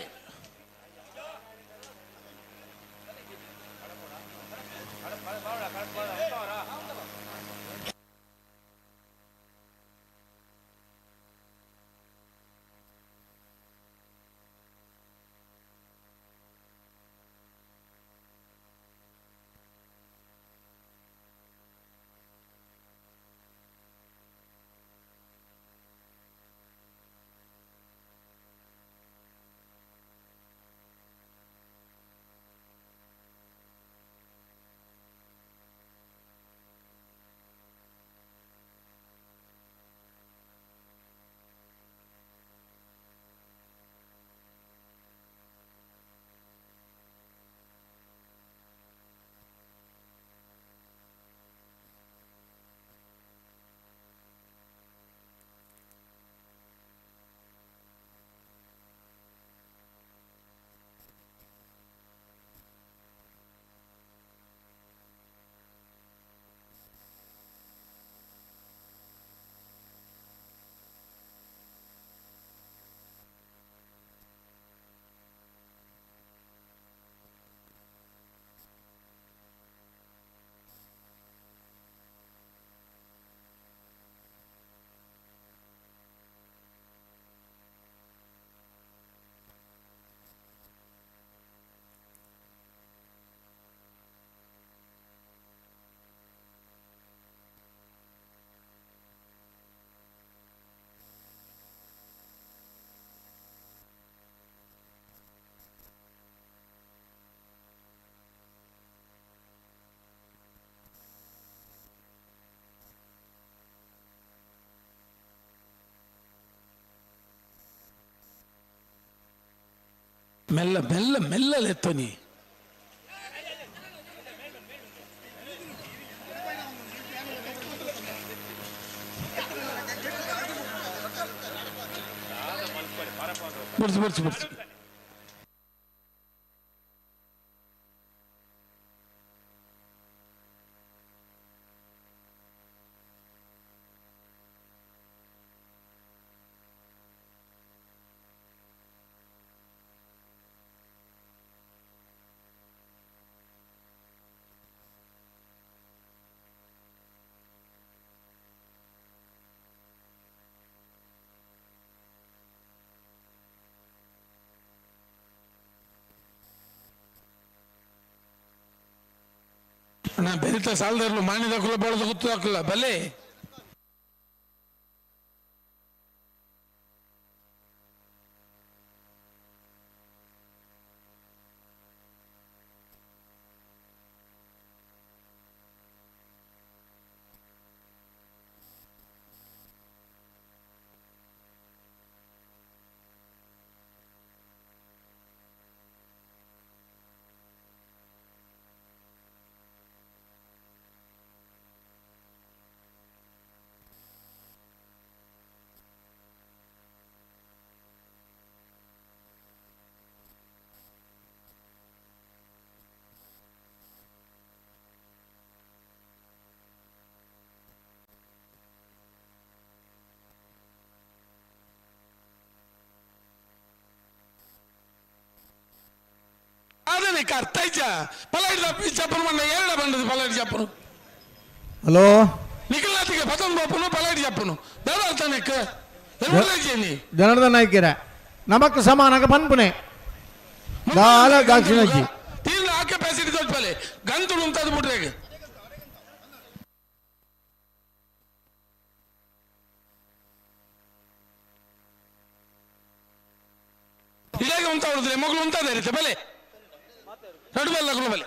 ಮೆಲ್ಲ ಮೆಲ್ಲ ಮೆಲ್ಲಲೆತ್ತನಿ. ಬಿಡ್ಸು ಬಿಡ್ಸು ಬಿಡ್ಸು. ನಾ ಬೆರಿತ ಸಾಲದರ್ಲು ಮಾಣಿದಕ್ಕಲ್ಲ ಬಳದ ಗೊತ್ತಾಕಲ್ಲ ಬಲೆ ಅದಕ್ಕೆ ಅರ್ಥ ಆಯ್ತಾ ಪಲಾಡಿ ಚಪ್ಪನು ಮೊನ್ನೆ ಎರಡ ಬಂದದ್ದು ಪಲಾಡಿ ಚಪ್ಪನು. ಹಲೋ ನಿಖಿಲ್ನಾಥಿಗೆ ಪತನ್ ಬಾಪನು ಪಲಾಡಿ ಚಪ್ಪನು ಬೇಡ ಅರ್ಥನಕ್ಕೆ ಜನಾರ್ದನ ನಾಯ್ಕರ ನಮಕ್ ಸಮಾನಕ ಪನ್ಪುನೆ ದಾಲ ದಾಕ್ಷಿಣಜಿ ತೀರ್ನ ಆ ಕೆಪಾಸಿಟಿ ತೋಚ್ಪಲೆ ಗಂತುಡು ಉಂತಾದ ಬಿಟ್ರೆ ಇದಾಗೆ ಉಂತ ಹೊಡೆದ್ರೆ ಮಗಳು ಉಂತಾದ ಇರುತ್ತೆ ಬಲೆ ನಡುವಲ್ಲ ಬಲೆ.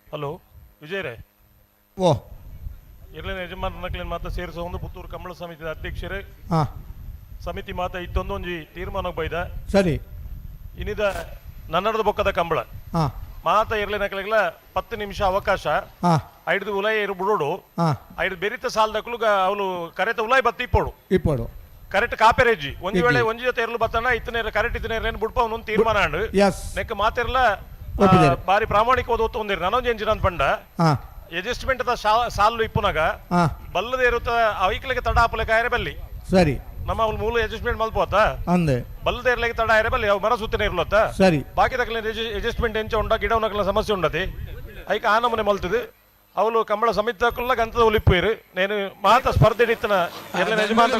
ಹಲೋ ವಿಜಯ್ ರೇ. ಓ ಇರ್ಲಿನ ಯಜಮಾನಕ್ಲೇನು ಮಾತ ಸೇರಿಸೋ ಒಂದು ಪುತ್ತೂರು ಕಂಬಳ ಸಮಿತಿಯ ಅಧ್ಯಕ್ಷರೇ ಸಮಿತಿ ಮಾತ ಇತ್ತೊಂದು ಒಂಜಿ ತೀರ್ಮಾನ ಬೈದ ಸರಿ ಇನ್ನಿದ ನನ್ನಡದ ಬೊಕ್ಕದ ಕಂಬಳ ಮಾತ ಇರ್ಲಿನಕ್ಲೆಗ್ಲ 10 ನಿಮಿಷ ಅವಕಾಶ ಐದು ಉಲಾಯಿ ಇರು ಬಿಡೋಡು ಐದು ಬೆರಿತ ಸಾಲದಕ್ಲು ಅವಳು ಕರೆತ ಉಲಾಯಿ ಬತ್ತಿ ಇಪ್ಪೋಡು ಇಪ್ಪೋಡು ಕರೆಕ್ಟ್ ಕಾಪೆರೇಜಿ ಒಂಜಿ ವೇಳೆ ಒಂಜಿ ಜೊತೆ ಇರ್ಲು ಬತ್ತನ ಇತ್ತನೇರ ಕರೆಕ್ಟ್ ಇತ್ತನೇರ ಬುಡ್ಪ ಅವನೊಂದು ತೀರ್ಮಾನ ಅಂಡು ನೆಕ್ ಮಾತಿರ್ಲ ಬಾರಿ ಪ್ರಾಮಾಣಿಕವಾದ ಒತ್ತು ಹೊಂದಿರಿ ನಾನೊಂದು ಎಂಜಿನ ಅಂತ ಪಂಡ ಅಡ್ಜಸ್ಟ್ಮೆಂಟ್ ಸಾಲು ಇಪ್ಪುನಾಗ ಬಲ್ಲದೆ ಇರುತ್ತ ಐಕ್ಲಿಗೆ ತಡ ಆಪಲೆ ಕಾಯರೆ ಬಲ್ಲಿ ಸರಿ ನಮ್ಮ ಅವ್ನ ಮೂಲ ಅಡ್ಜಸ್ಟ್ಮೆಂಟ್ ಮಲ್ಪೋತ ಅಂದೆ ಬಲ್ಲದೆ ಇರ್ಲಿಕ್ಕೆ ತಡ ಆಯರೆ ಬಲ್ಲಿ ಅವು ಮರ ಸುತ್ತನೆ ಇರ್ಲತ್ತ ಸರಿ ಬಾಕಿ ತಕ್ಕಲ ಅಡ್ಜಸ್ಟ್ಮೆಂಟ್ ಎಂಚ ಉಂಡ ಗಿಡವನಕಲ ಸಮಸ್ಯೆ ಉಂಡತಿ ಐಕ ಆ ನಮೂನೆ ಮಲ್ತದೆ ಅವಳು ಕಂಬಳ ಸಮಿತಿ ಗಂತದ ಒಲಿಪ್ಪೇರು నేను ಮಾತ ಸ್ಪರ್ಧೆ ಇತ್ತನ ಎಲ್ಲ ಯಜಮಾನ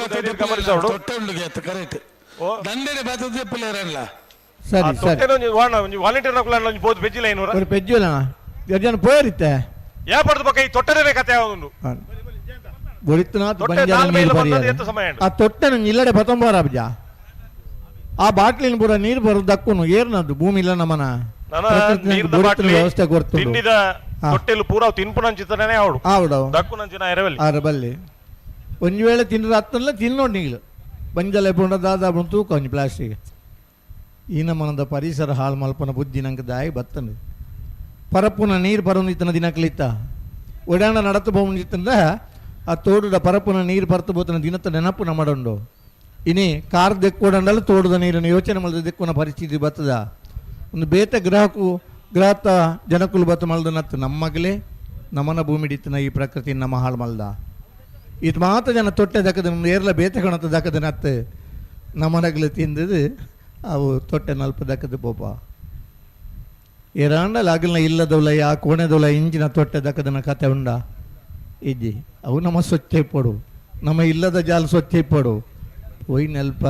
ಗಮನಿಸೋಡು ಕರೆಕ್ಟ್ ದಂಡೆಡೆ ಬಾತದೆ ಪಿಲ್ಲರಲ್ಲ ಸರಿ ಸರಿ ವಾಲಂಟಿಯರ್ ನಕುಲ ಬೋದು ಬೆಜ್ಜಿಲ್ಲ ಐನೂರ ஒரு பெಜ್ಜಿಲ್ಲ ಜನ ಪೋಯಿರುತ್ತೆ ಯಾ ಪಡೆದ ಬಕ್ಕ ಈ ತೊಟ್ಟನೆ ಕತೆ ಯಾವೊಂದು ಬೊರಿತನಾಥ್ ಬಂಜಾರ ನೀರು ಬರಿಯಾರೆ ಆ ತೊಟ್ಟೆ ಇಲ್ಲಡೆ ಬತ್ತೊಂಬಾರ ಅಬ್ಜ ಆ ಬಾಟ್ಲಿನ ಪೂರ ನೀರು ಬರೋದು ದಕ್ಕುನು ಏರ್ನದ್ದು ಭೂಮಿ ಇಲ್ಲ ನಮ್ಮನ ವ್ಯವಸ್ಥೆ ಕೊಡ್ತು ತಿಂಡಿದ ತೊಟ್ಟೆಲು ಪೂರ ತಿನ್ಪುನಂಚಿತನೇ ಅವಳು ಆವಡು ದಕ್ಕುನಂಚಿನ ಎರವಲ್ಲಿ ಆರಬಲ್ಲಿ ಒಂದು ವೇಳೆ ತಿಂದ್ರೆ ಹತ್ತಲ್ಲ ತಿನ್ನೋಡು ನೀಗಳು ಬಂಜಲ ಪುಂಡ ದಾದಾ ತೂಕ ಒಂಜಿ ಪ್ಲಾಸ್ಟಿಕ್ ಈ ನಮ್ಮನದ ಪರಿಸರ ಹಾಳು ಮಲ್ಪನ ಬುದ್ಧಿ ನಂಗೆ ದಾಯಿ ಬತ್ತಂದು ಪರಪುನ ನೀರು ಬರೋದು ದಿನಕ್ಲಿತ್ತ ಒಡಾಣ ನಡತು ಬೋಂಜಿತ್ತಂದ ಆ ತೋಡುದ ಪರಪುನ ನೀರು ಬರ್ತು ಬೋತನ ದಿನತ್ತ ನೆನಪು ನಮ್ಮಡುಂಡು ಇನಿ ಕಾರ್ ದೆಕ್ಕೊಡಂಡಲ್ಲ ತೋಡುದ ನೀರನ್ನು ಯೋಚನೆ ಮಲ್ದ ದೆಕ್ಕುನ ಪರಿಸ್ಥಿತಿ ಬತ್ತದ ಒಂದು ಬೇತ ಗ್ರಹಕ್ಕೂ ಗ್ರಹತ ಜನಕುಲು ಬತ್ತ ಮಲ್ದ ನತ್ತು ನಮ್ಮಗಲೇ ನಮ್ಮನ ಭೂಮಿಡಿತ್ತಿನ ಈ ಪ್ರಕೃತಿ ನಮ್ಮ ಹಾಳು ಮಲ್ದ ಇದು ಮಾತ್ರ ಜನ ತೊಟ್ಟೆ ದಕ್ಕದ ಏರ್ಲ ಬೇತೆ ಕಣತ ದಕ್ಕದ ನತ್ತು ನಮ್ಮನಗಲು ತಿಂದದು ಅವು ತೊಟ್ಟೆ ನಲ್ಪ ದಕ್ಕದ ಪೋಪ ಏರಾಂಡಲ ಅಗಲ್ನ ಇಲ್ಲದವಲ ಆ ಕೋಣೆದವಲ ಇಂಜಿನ ತೊಟ್ಟೆ ದಕ್ಕದನ ಕತೆ ಉಂಡ ಇಜ್ಜಿ ಅವು ನಮ್ಮ ಸ್ವಚ್ಛ ಇಪ್ಪಡು ನಮ್ಮ ಇಲ್ಲದ ಜಾಲ ಸ್ವಚ್ಛ ಇಪ್ಪಡು ಪೋಯ್ ನೆಲ್ಪ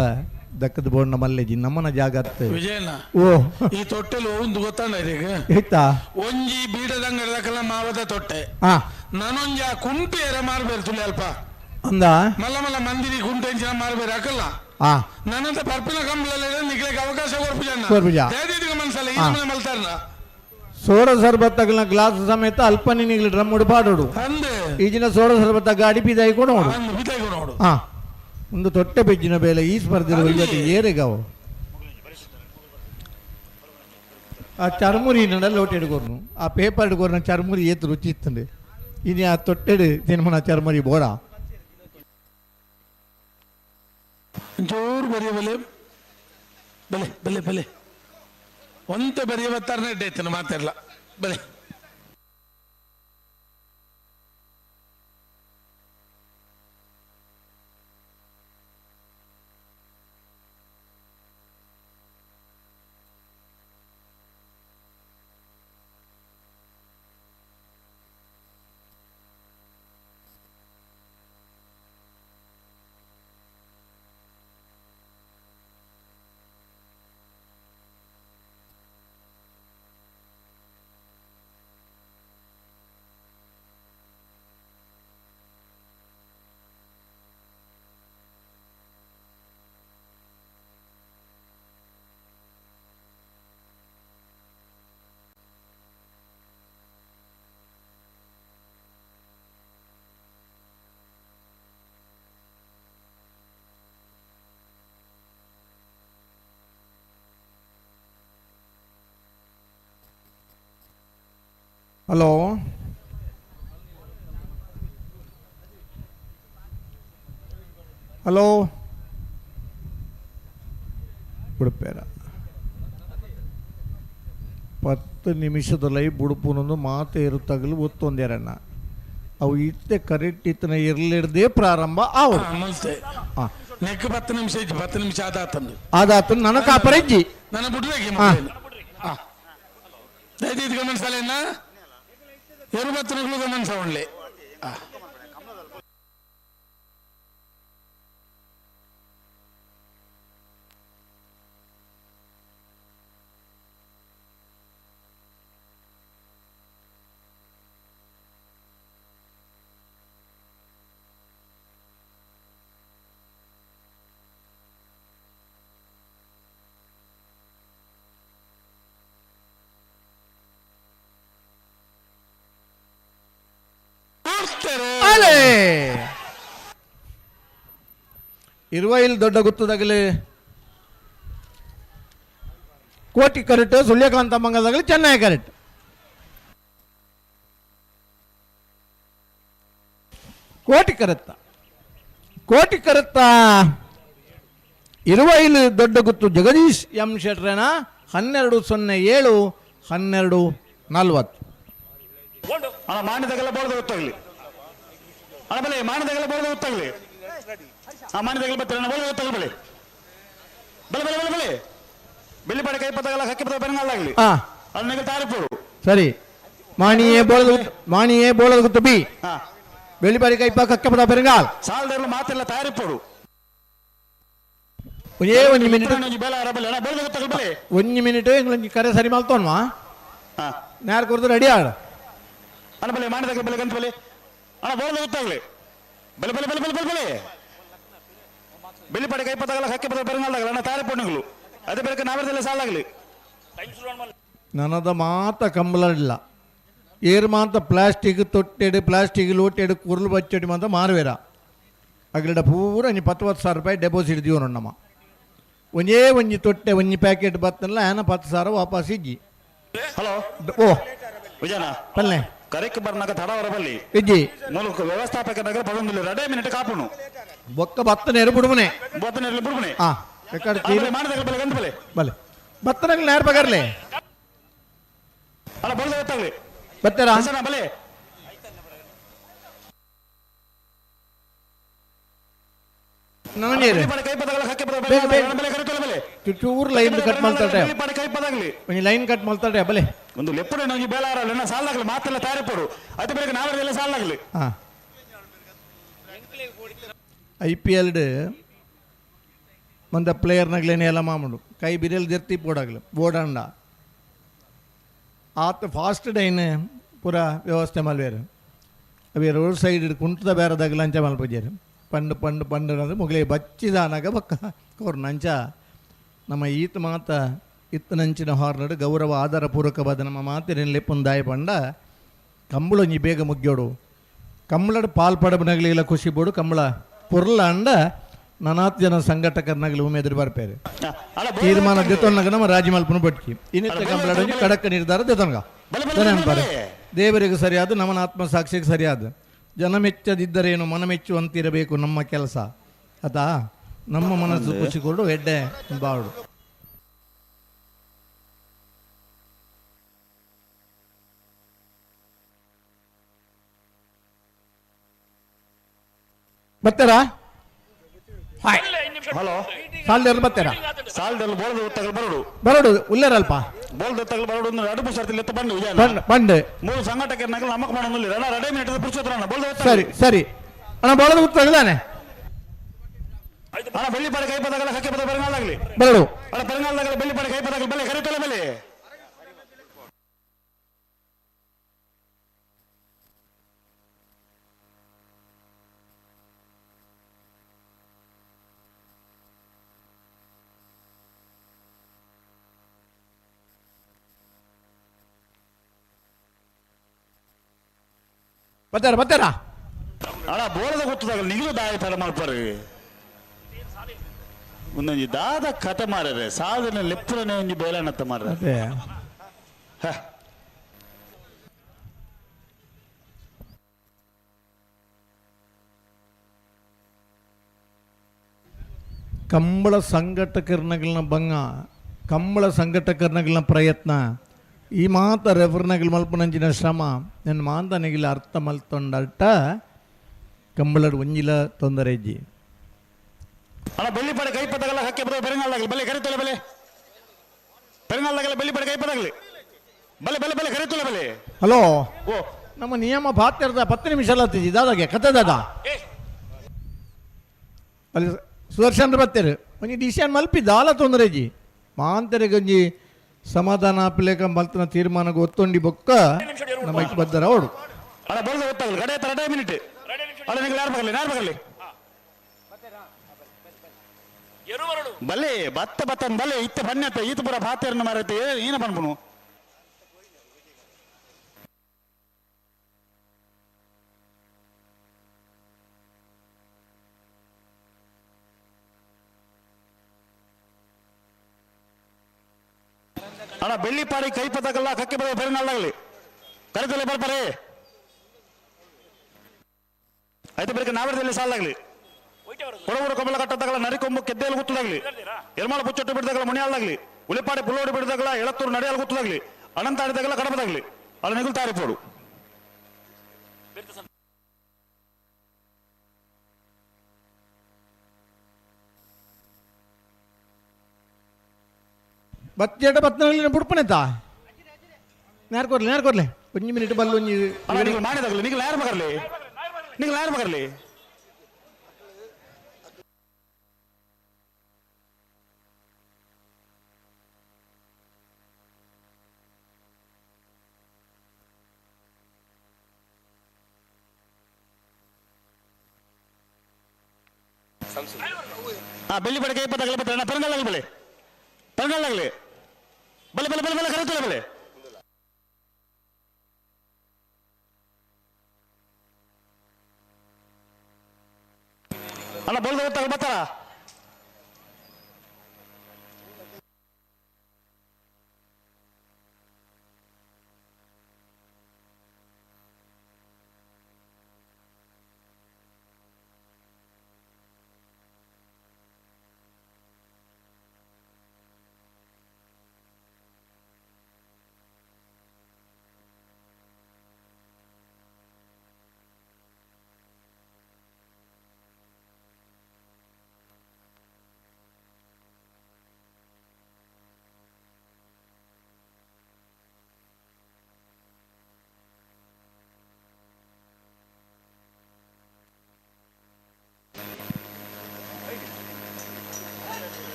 ದಕ್ಕದ ಬೋಂಡ ಮಲ್ಲೆಜಿ ನಮ್ಮನ ಜಾಗ ವಿಜಯಣ್ಣ ಓ ಈ ತೊಟ್ಟೆಲು ಒಂದು ಗೊತ್ತಾಂಡ ಇದೀಗ ಇತ್ತಾ ಒಂಜಿ ಬೀಡದಂಗಡದಕ್ಕೆಲ್ಲ ಮಾವದ ತೊಟ್ಟೆ ನಾನೊಂಜಿ ಆ ಕುಂಟೆ ಎರ ಮಾರ್ಬೇರು ತುಳಿ ಅಲ್ಪ ಅಂದ ಮಲ್ಲ ಮಲ್ಲ ಮಂದಿರಿ ಕುಂಟೆ ಇಂಚಿನ ಮಾರ್ಬೇರು ಹಾಕಲ್ಲ ನನ್ನಂತ ಪರ್ಪಿನ ಕಂಬಳಲ್ಲ ನಿಗ್ಲಿಕ್ಕೆ ಅವಕಾಶ ಕೊರ್ಪುಜ ಮನ್ಸಲ್ಲ ಈ ನಮೂನೆ ಮಲ್ತಾರನ ಸೋಡ ಸರ್ಬತ್ತಗಲ ಗ್ಲಾಸ್ ಸಮೇತ ಅಲ್ಪ ನಿನಗೆ ಡ್ರಮ್ ಉಡುಪಾಡೋಡು ಈಜಿನ ಸೋಡ ಸರ್ಬತ್ತ ಗಾಡಿ ಪಿದಾಯಿ ಕೊಡೋಡು ಒಂದು ತೊಟ್ಟೆ ಬೆಜ್ಜಿನ ಬೇಲೆ ಈ ಸ್ಪರ್ಧೆ ಇವತ್ತು ಏರೆಗಾವು ಆ ಚರ್ಮುರಿ ಲೋಟ ಎಡುಕೊರ್ನು ಆ ಪೇಪರ್ ಎಡುಕೊರ್ನ ಚರ್ಮುರಿ ಏತು ರುಚಿ ಇತ್ತಂಡೆ ಇನಿ ಆ ತೊಟ್ಟೆಡು ತಿನ್ಮನ ಚರ್ಮುರಿ ಬೋಡ ಜೋರು ಬರೆಯ ಬಲೆ ಬಲೆ ಬಲೆ ಬಲೆ ಒಂತೆ ಬರೆಯ ಬತ್ತಾರನೇ ಇಡ್ಡೈತನ ಮಾತಾಡಲ್ಲ ಬಲೆ ಹಲೋ ಹಲೋ ಬುಡುಪೇರ 10 ನಿಮಿಷದಲ್ಲಿ ಬುಡುಪುನೊಂದು ಮಾತೆ ಇರುತ್ತಾಗಲು ಒತ್ತೊಂದೇರಣ್ಣ ಅವು ಇತ್ತೆ ಕರೆಕ್ಟ್ ಇತ್ತನ ಇರಲಿಡದೆ ಪ್ರಾರಂಭ ಆವು ನೆಕ್ 10 ನಿಮಿಷ ಇಜ್ಜಿ 10 ನಿಮಿಷ ಆದಾತಂದು ಆದಾತಂದು ನನ್ನ ಕಾಪರ ಇಜ್ಜಿ ನನ್ನ ಬುಡ್ಬೇಕೆ ದಯದೀದ್ ಗಮನಿಸಲೇನ ಎರುಬತ್ತು ನಗಲು ಗಮನಿಸ ಒಳ್ಳೆ ಅಲೆ ಇರುವ ಇಲ್ಲಿ ದೊಡ್ಡ ಗುತ್ತದಾಗಲಿ ಕೋಟಿ ಕರೆಕ್ಟ್ ಸುಳ್ಯಕಾಂತ ಮಂಗದಾಗಲಿ ಚೆನ್ನೈ ಕರೆಕ್ಟ್ ಕೋಟಿ ಕರೆತ್ತ ಕೋಟಿ ಕರೆತ್ತ ಇರುವ ಇಲ್ಲಿ ದೊಡ್ಡ ಗುತ್ತು ಜಗದೀಶ್ ಎಂ ಶೆಟ್ರೇನ 12:07 12:40. ಅಣ್ಣ ಮಾನ್ಯದಾಗೆಲ್ಲ ಬೋರ್ಡ್ ಗೊತ್ತಾಗ್ಲಿ ಅಣ್ಣ ಬಲೆ ಮಾನ್ಯದಾಗೆಲ್ಲ ಬೋರ್ಡ್ ಗೊತ್ತಾಗ್ಲಿ ಆ ಮಾನ್ಯದಾಗೆಲ್ಲ ಬರ್ತಾರೆ ಅಣ್ಣ ಬೋರ್ಡ್ ಗೊತ್ತಾಗ್ಲಿ ಬಲೆ ಬಲೆ ಬಲೆ ಬಲೆ ಬಲೆ ಬೆಳ್ಳಿಪಾಡೆ ಕೈ ಪತ್ತಾಗಲ್ಲ ಹಕ್ಕಿ ಪತ್ತ ಬೆಂಗಾಲಾಗ್ಲಿ ಅಣ್ಣ ತಾರಿಪೋಡು ಸರಿ ಮಾಣಿಯೇ ಬೋಳದ ಮಾಣಿಯೇ ಬೋಳದ ಗೊತ್ತು ಬಿ ಬೆಳ್ಳಿಪಾಡಿ ಕೈ ಪಕ್ಕ ಹಕ್ಕಿ ಪದ ಬೆಂಗಾಲ್ ಸಾಲದಲ್ಲ ಮಾತೆಲ್ಲ ತಾರಿಪೋಡು ಒಂದೇ ಒಂದು ಮಿನಿಟ್ ಒಂದು ಮಿನಿಟ್ ಎಂಗ್ಲೊಂಜಿ ಕರೆ ಸರಿ ಮಲ್ತೋನ್ವಾ ನೇರ ಕೊರ್ದು ರೆಡಿ ಆಡ ಅಣ್ಣ ಬಲೆ ಮಾಡಿದಾಗ ಬಲೆ ಗಂತ ಬಲೆ ಅಣ್ಣ ಬೋರ್ಡ್ ಗೊತ್ತಾಗ್ಲಿ ಬಲೆ ಬಲೆ ಬಲೆ ಬಲೆ ಬಲೆ ಬಲೆ ಬೆಳ್ಳಿಪಾಡಿ ಕೈ ಪತ್ತಾಗಲ್ಲ ಹಕ್ಕಿ ಪದ ಬೆರಂಗಾಲ್ದಾಗಲ್ಲ ಅಣ್ಣ ತಾರೆ ಪೊಣ್ಣುಗಳು ಅದೇ ಬೆಳಗ್ಗೆ ನಾವೆಲ್ಲ ಸಾಲಾಗ್ಲಿ ನನದ ಮಾತ ಕಂಬಲಿಲ್ಲ ಏರ್ ಮಾತ ಪ್ಲಾಸ್ಟಿಕ್ ತೊಟ್ಟೆಡು ಪ್ಲಾಸ್ಟಿಕ್ ಲೋಟೆಡು ಕುರುಳು ಬಚ್ಚೆಡು ಮಾತ ಮಾರುವೇರ ಅಗಲಿಡ ಪೂರ ಒಂಜಿ 10 ಸಾವಿರ ರೂಪಾಯಿ ಡೆಪಾಸಿಟ್ ದೀವನು ನಮ್ಮ ಒಂಜೇ ಒಂಜಿ ತೊಟ್ಟೆ ಒಂಜಿ ಪ್ಯಾಕೆಟ್ ಬತ್ತಲ್ಲ ಆನ 10,000 ವಾಪಸ್ ಇಜ್ಜಿ. ಹಲೋ ಓ ವಿಜಯನ ಪಲ್ಲೆ ಕರೆಕ್ ಬರ್ನಾಗ ತಡವರ ಬಲ್ಲಿ ಇಜ್ಜಿ ಮೂಲಕ ವ್ಯವಸ್ಥಾಪಕ ನಗರ ಪದೊಂದಿಲ್ಲ ರಡೆ ಮಿನಿಟ್ ಕಾಪುನು ಬೊಕ್ಕ ಬತ್ತ ನೇರು ಬುಡುಮನೆ ಬತ್ತ ನೇರು ಬುಡುಮನೆ ಆ ಬಲೆ ಬಲೆ ಬತ್ತನಗಲ್ ನೇರ ಬಗರ್ಲೆ ಅಲ್ಲ ಬಲ್ದ ಗೊತ್ತಾಗ್ಲಿ ಬತ್ತರ ಬಲೆ ಚೂರು ಲೈನ್ ಕಟ್ ಮಾಡ್ತಾರೆ ಲೈನ್ ಕಟ್ ಮಾಡ್ತಾರೆ ಬಲೆ ಒಂದು ಲೆಪ್ಪುಡೆ ನಮಗೆ ಬೇಲಾರಲ್ಲ ಸಾಲಾಗ್ಲಿ ಮಾತೆಲ್ಲ ತಯಾರಿಪಡು ಅದು ಬೆಳಗ್ಗೆ ನಾವೆಲ್ಲ ಸಾಲಾಗ್ಲಿ. I P L ಮಂದ ಪ್ಲೇಯರ್ನಾಗ್ಲೇನೆ ಎಲ್ಲ ಮಾಮೂಲು ಕೈ ಬಿರಿಯಲ್ಲಿ ಜರ್ತಿ ಪೋಡಾಗ್ಲಿ ಬೋಡಂಡ ಆತ ಫಾಸ್ಟ್ ಡೈನ್ ಪೂರ ವ್ಯವಸ್ಥೆ ಮಲ್ವೇರು ಅವೇ ರೋಡ್ ಸೈಡ್ ಕುಂಟದ ಬೇರೆದಾಗಲ ಅಂಚ ಮಲ್ಪಜೇರು ಪಂಡು ಪಂಡು ಪಂಡು ಅಂದ್ರೆ ಮುಗಲೇ ಬಚ್ಚಿದಾನಾಗ ಬಕ್ಕ ಕೋರ್ನಂಚ ನಮ್ಮ ಈತ ಮಾತ ಇತ್ತನಂಚಿನ ಹಾರ್ನಡು ಗೌರವ ಆಧಾರ ಪೂರ್ವಕವಾದ ನಮ್ಮ ಮಾತಿನ ಲೆಪ್ಪುಂದಾಯ ಪಂಡ ಕಂಬಳೊಂಜಿ ಬೇಗ ಮುಗ್ಯೋಡು ಕಂಬಳಡು ಪಾಲ್ ಪಡಬನಗಲಿಲ್ಲ ಖುಷಿ ಬೋಡು ಕಂಬಳ ಪೊರ್ಲ ಅಂಡ ನಾನಾತ್ ಜನ ಸಂಘಟಕರ್ನಗಲಿ ಉಮೇದ್ರು ಬರ್ಪೇರು ತೀರ್ಮಾನ ದೆತೊನ್ನಗ ನಮ್ಮ ರಾಜಿ ಮಲ್ಪನ ಬಟ್ಕಿ ಇನ್ನಿತ್ತ ಕಂಬಳಡೊಂಜಿ ಕಡಕ ನಿರ್ಧಾರ ದೆತೊನ್ಗ ಅನ್ಪಾರೆ ದೇವರಿಗೆ ಸರಿಯಾದ ನಮ್ಮನ ಆತ್ಮಸಾಕ್ಷಿಗೆ ಸರಿಯಾದ ಜನ ಮೆಚ್ಚದಿದ್ದರೇನು ಮನ ಮೆಚ್ಚುವಂತಿರಬೇಕು ನಮ್ಮ ಕೆಲಸ ಆತಾ ನಮ್ಮ ಮನಸ್ಸು ಖುಷಿಕೊಂಡು ಎಡ್ಡೆ ಬಾಳು. ಬರ್ತಾರಾ? ಹಲೋ ಸಾಲದಲ್ಲಿ ಬರ್ತಾರಾ? ಸಾಲದಲ್ಲಿ ಬೋಳದ ತಗಲು ಬರಡು ಬರಡು ಉಲ್ಲೇರಲ್ಪ ಬೋಳದ ತಗಲು ಬರಡು ಒಂದು ಎರಡು ಮೂರು ಸರ್ತಿ ಲೆತ್ತ ಬಂಡು ಬಂಡು ಮೂರು ಸಂಘಟಕರ್ನಾಗ ನಮಕ್ ಮಾಡೋದಿಲ್ಲ ಅಣ್ಣ ರೆಡಿ ಮಿನಿಟ್ ಪುರುಷೋತ್ತರ ಬೋಳದ ಸರಿ ಸರಿ ಅಣ್ಣ ಬೋಳದ ಉತ್ತರದಾನೆ ಅಣ್ಣ ಬೆಳ್ಳಿಪಾಡೆ ಕೈ ಪದಗಲ ಹಕ್ಕಿ ಪದ ಬೆರಂಗಾಲಾಗ್ಲಿ ಬರಡು ಅಣ್ಣ ಬೆರಂಗಾಲದಾಗಲ ಬೆಳ್ಳಿಪಾಡೆ ಕೈ ಪದಗಲ ಬಲೆ ಕರಿತಲೆ ಬಲೆ ಬರ್ತಾರ ಬರ್ತಾರ ಅಣ್ಣ ಬೋಳದ ಗೊತ್ತದಾಗ ನಿಗಲು ದಾಯ ತಡ ಮಾಡ್ಪಾರೆ ಒಂದೊಂಜಿ ದಾದ ಕತೆ ಮಾರರೆ ಸಾಧನೆ ಲೆಪ್ಪುರನೆ ಒಂಜಿ ಬೇಲಣ್ಣತ್ತ ಮಾರ್ರೆ. ಕಂಬಳ ಸಂಘಟಕರ್ನಗಳನ್ನ ಬಂಗ ಕಂಬಳ ಸಂಘಟಕರ್ನಗಳನ್ನ ಪ್ರಯತ್ನ ಈ ಮಾತ ರೆಫರ್ನಗಲ್ ಮಲ್ಪನಂಚಿನ ಶ್ರಮ ನನ್ನ ಮಾಂತನಿಗಿಲ್ಲ ಅರ್ಥ ಮಲ್ತೊಂಡಟ ಕಂಬಳಡ್ ಒಂಜಿಲ ತೊಂದರೆ ಇಜ್ಜಿ. ಅಣ್ಣ ಬೆಳ್ಳಿಪಡೆ ಕೈಪತ್ತಗಲ್ಲ ಹಕ್ಕಿ ಬರೋ ಬೆರಂಗಾಲಾಗಲಿ ಬಲೆ ಕರಿತೊಲೆ ಬಲೆ ಬೆರಂಗಾಲಾಗಲ್ಲ ಬೆಳ್ಳಿಪಡೆ ಕೈಪದಾಗಲಿ ಬಲೆ ಬಲೆ ಬಲೆ ಕರಿತೊಲೆ ಬಲೆ. ಹಲೋ ಓ ನಮ್ಮ ನಿಯಮ ಬಾತ್ಯರ್ದ 10 ನಿಮಿಷ ಅಲ್ಲ ದಾದಾಗೆ ಕತೆ ದಾದಾ ಅಲ್ಲಿ ಸುದರ್ಶನ್ ಬತ್ತೇರು ಒಂಜಿ ಡಿಸಿಷನ್ ಮಲ್ಪಿ ದಾಲ ತೊಂದರೆ ಇಜ್ಜಿ ಮಾಂತರಿಗೆ ಒಂಜಿ ಸಮಾಧಾನ ಆಪಿಲೇಕ ಮಲ್ತನ ತೀರ್ಮಾನ ಒತ್ತೊಂಡಿ ಬೊಕ್ಕ ನಮ್ಮ ಬದ್ದರ ಅವಳು. ಅಣ್ಣ ಬಲ್ದ ಗೊತ್ತಾಗಲಿ ಕಡೆ 2 ಮಿನಿಟ್ ಅಣ್ಣ ನೀವು ಯಾರು ಬರಲಿ ಯಾರು ಬರಲಿ ಬಲೆ ಬತ್ತ ಬತ್ತನ್ ಬಲೆ ಇತ್ತ ಬಣ್ಣತ್ತ ಈತ ಪುರ ಭಾತೇರನ್ನ ಮಾರೈತೆ ಏನ ಪನ್ಪುನು ಅಣ್ಣ ಬೆಳ್ಳಿಪಾಡಿ ಕೈಪತ್ತಗಲ್ಲ ಕಕ್ಕೆ ಬರೋ ಬೆರನಾಳಾಗಲಿ ಕರೆದಲ್ಲೇ ಬರ್ಬಾರೆ ಆಯ್ತು ಬೆಳಗ್ಗೆ ನಾವರದಲ್ಲಿ ಸಾಲಾಗ್ಲಿ ಕೊಡಗೂರು ಕಮಲ ಕಟ್ಟದಾಗಲ ನರಿಕೊಂಬು ಕೆದ್ದೆಯಲ್ಲಿ ಗುತ್ತದಾಗ್ಲಿ ಎರ್ಮಾಳ ಬುಚ್ಚೊಟ್ಟು ಬಿಡದಾಗಲ ಮುಣಿಯಾಲ್ದಾಗ್ಲಿ ಉಳಿಪಾಡಿ ಪುಲ್ಲೋಡಿ ಬಿಡದಾಗಲ ಎಳತ್ತೂರು ನಡೆಯಾಲ್ ಗುತ್ತದಾಗ್ಲಿ ಅನಂತಾಡಿದಾಗಲ ಕಡಪದಾಗ್ಲಿ ಅಲ್ಲ ನಿಗುಲ್ ತಾರಿಪೋಡು. ಬತ್ತೇಟ ಬತ್ತನಲ್ಲಿ ಬುಡ್ಪನೆತ್ತಾ ನೇರ ಕೊರ್ಲಿ ನೇರ ಕೊರ್ಲಿ ಒಂಜಿ ಮಿನಿಟ್ ಬಲ್ಲು ಒಂಜಿ ಮಾಡಿದಾಗಲಿ ನಿಗಲ್ ಯಾರು ಮಗರ್ಲಿ ನಿಗಲ್ ಯಾರು ಮಗರ್ಲಿ ಹಾ ಬೆಳ್ಳಿ ಬಡಕೆ 20 ಬತ್ತಣ್ಣ ಪರಂಗಲ್ಲಾಗಲಿ ಬಲೆ ಪರಂಗಲ್ಲಾಗಲಿ ಬಲೆ ಬಲೆ ಬಲೆ ಬಲೆ ಕರೆತೊಲೆ ಬಲೆ ಅಣ್ಣ ಬೋಲ್ದ ಗೊತ್ತಾಗ ಬರ್ತಾರ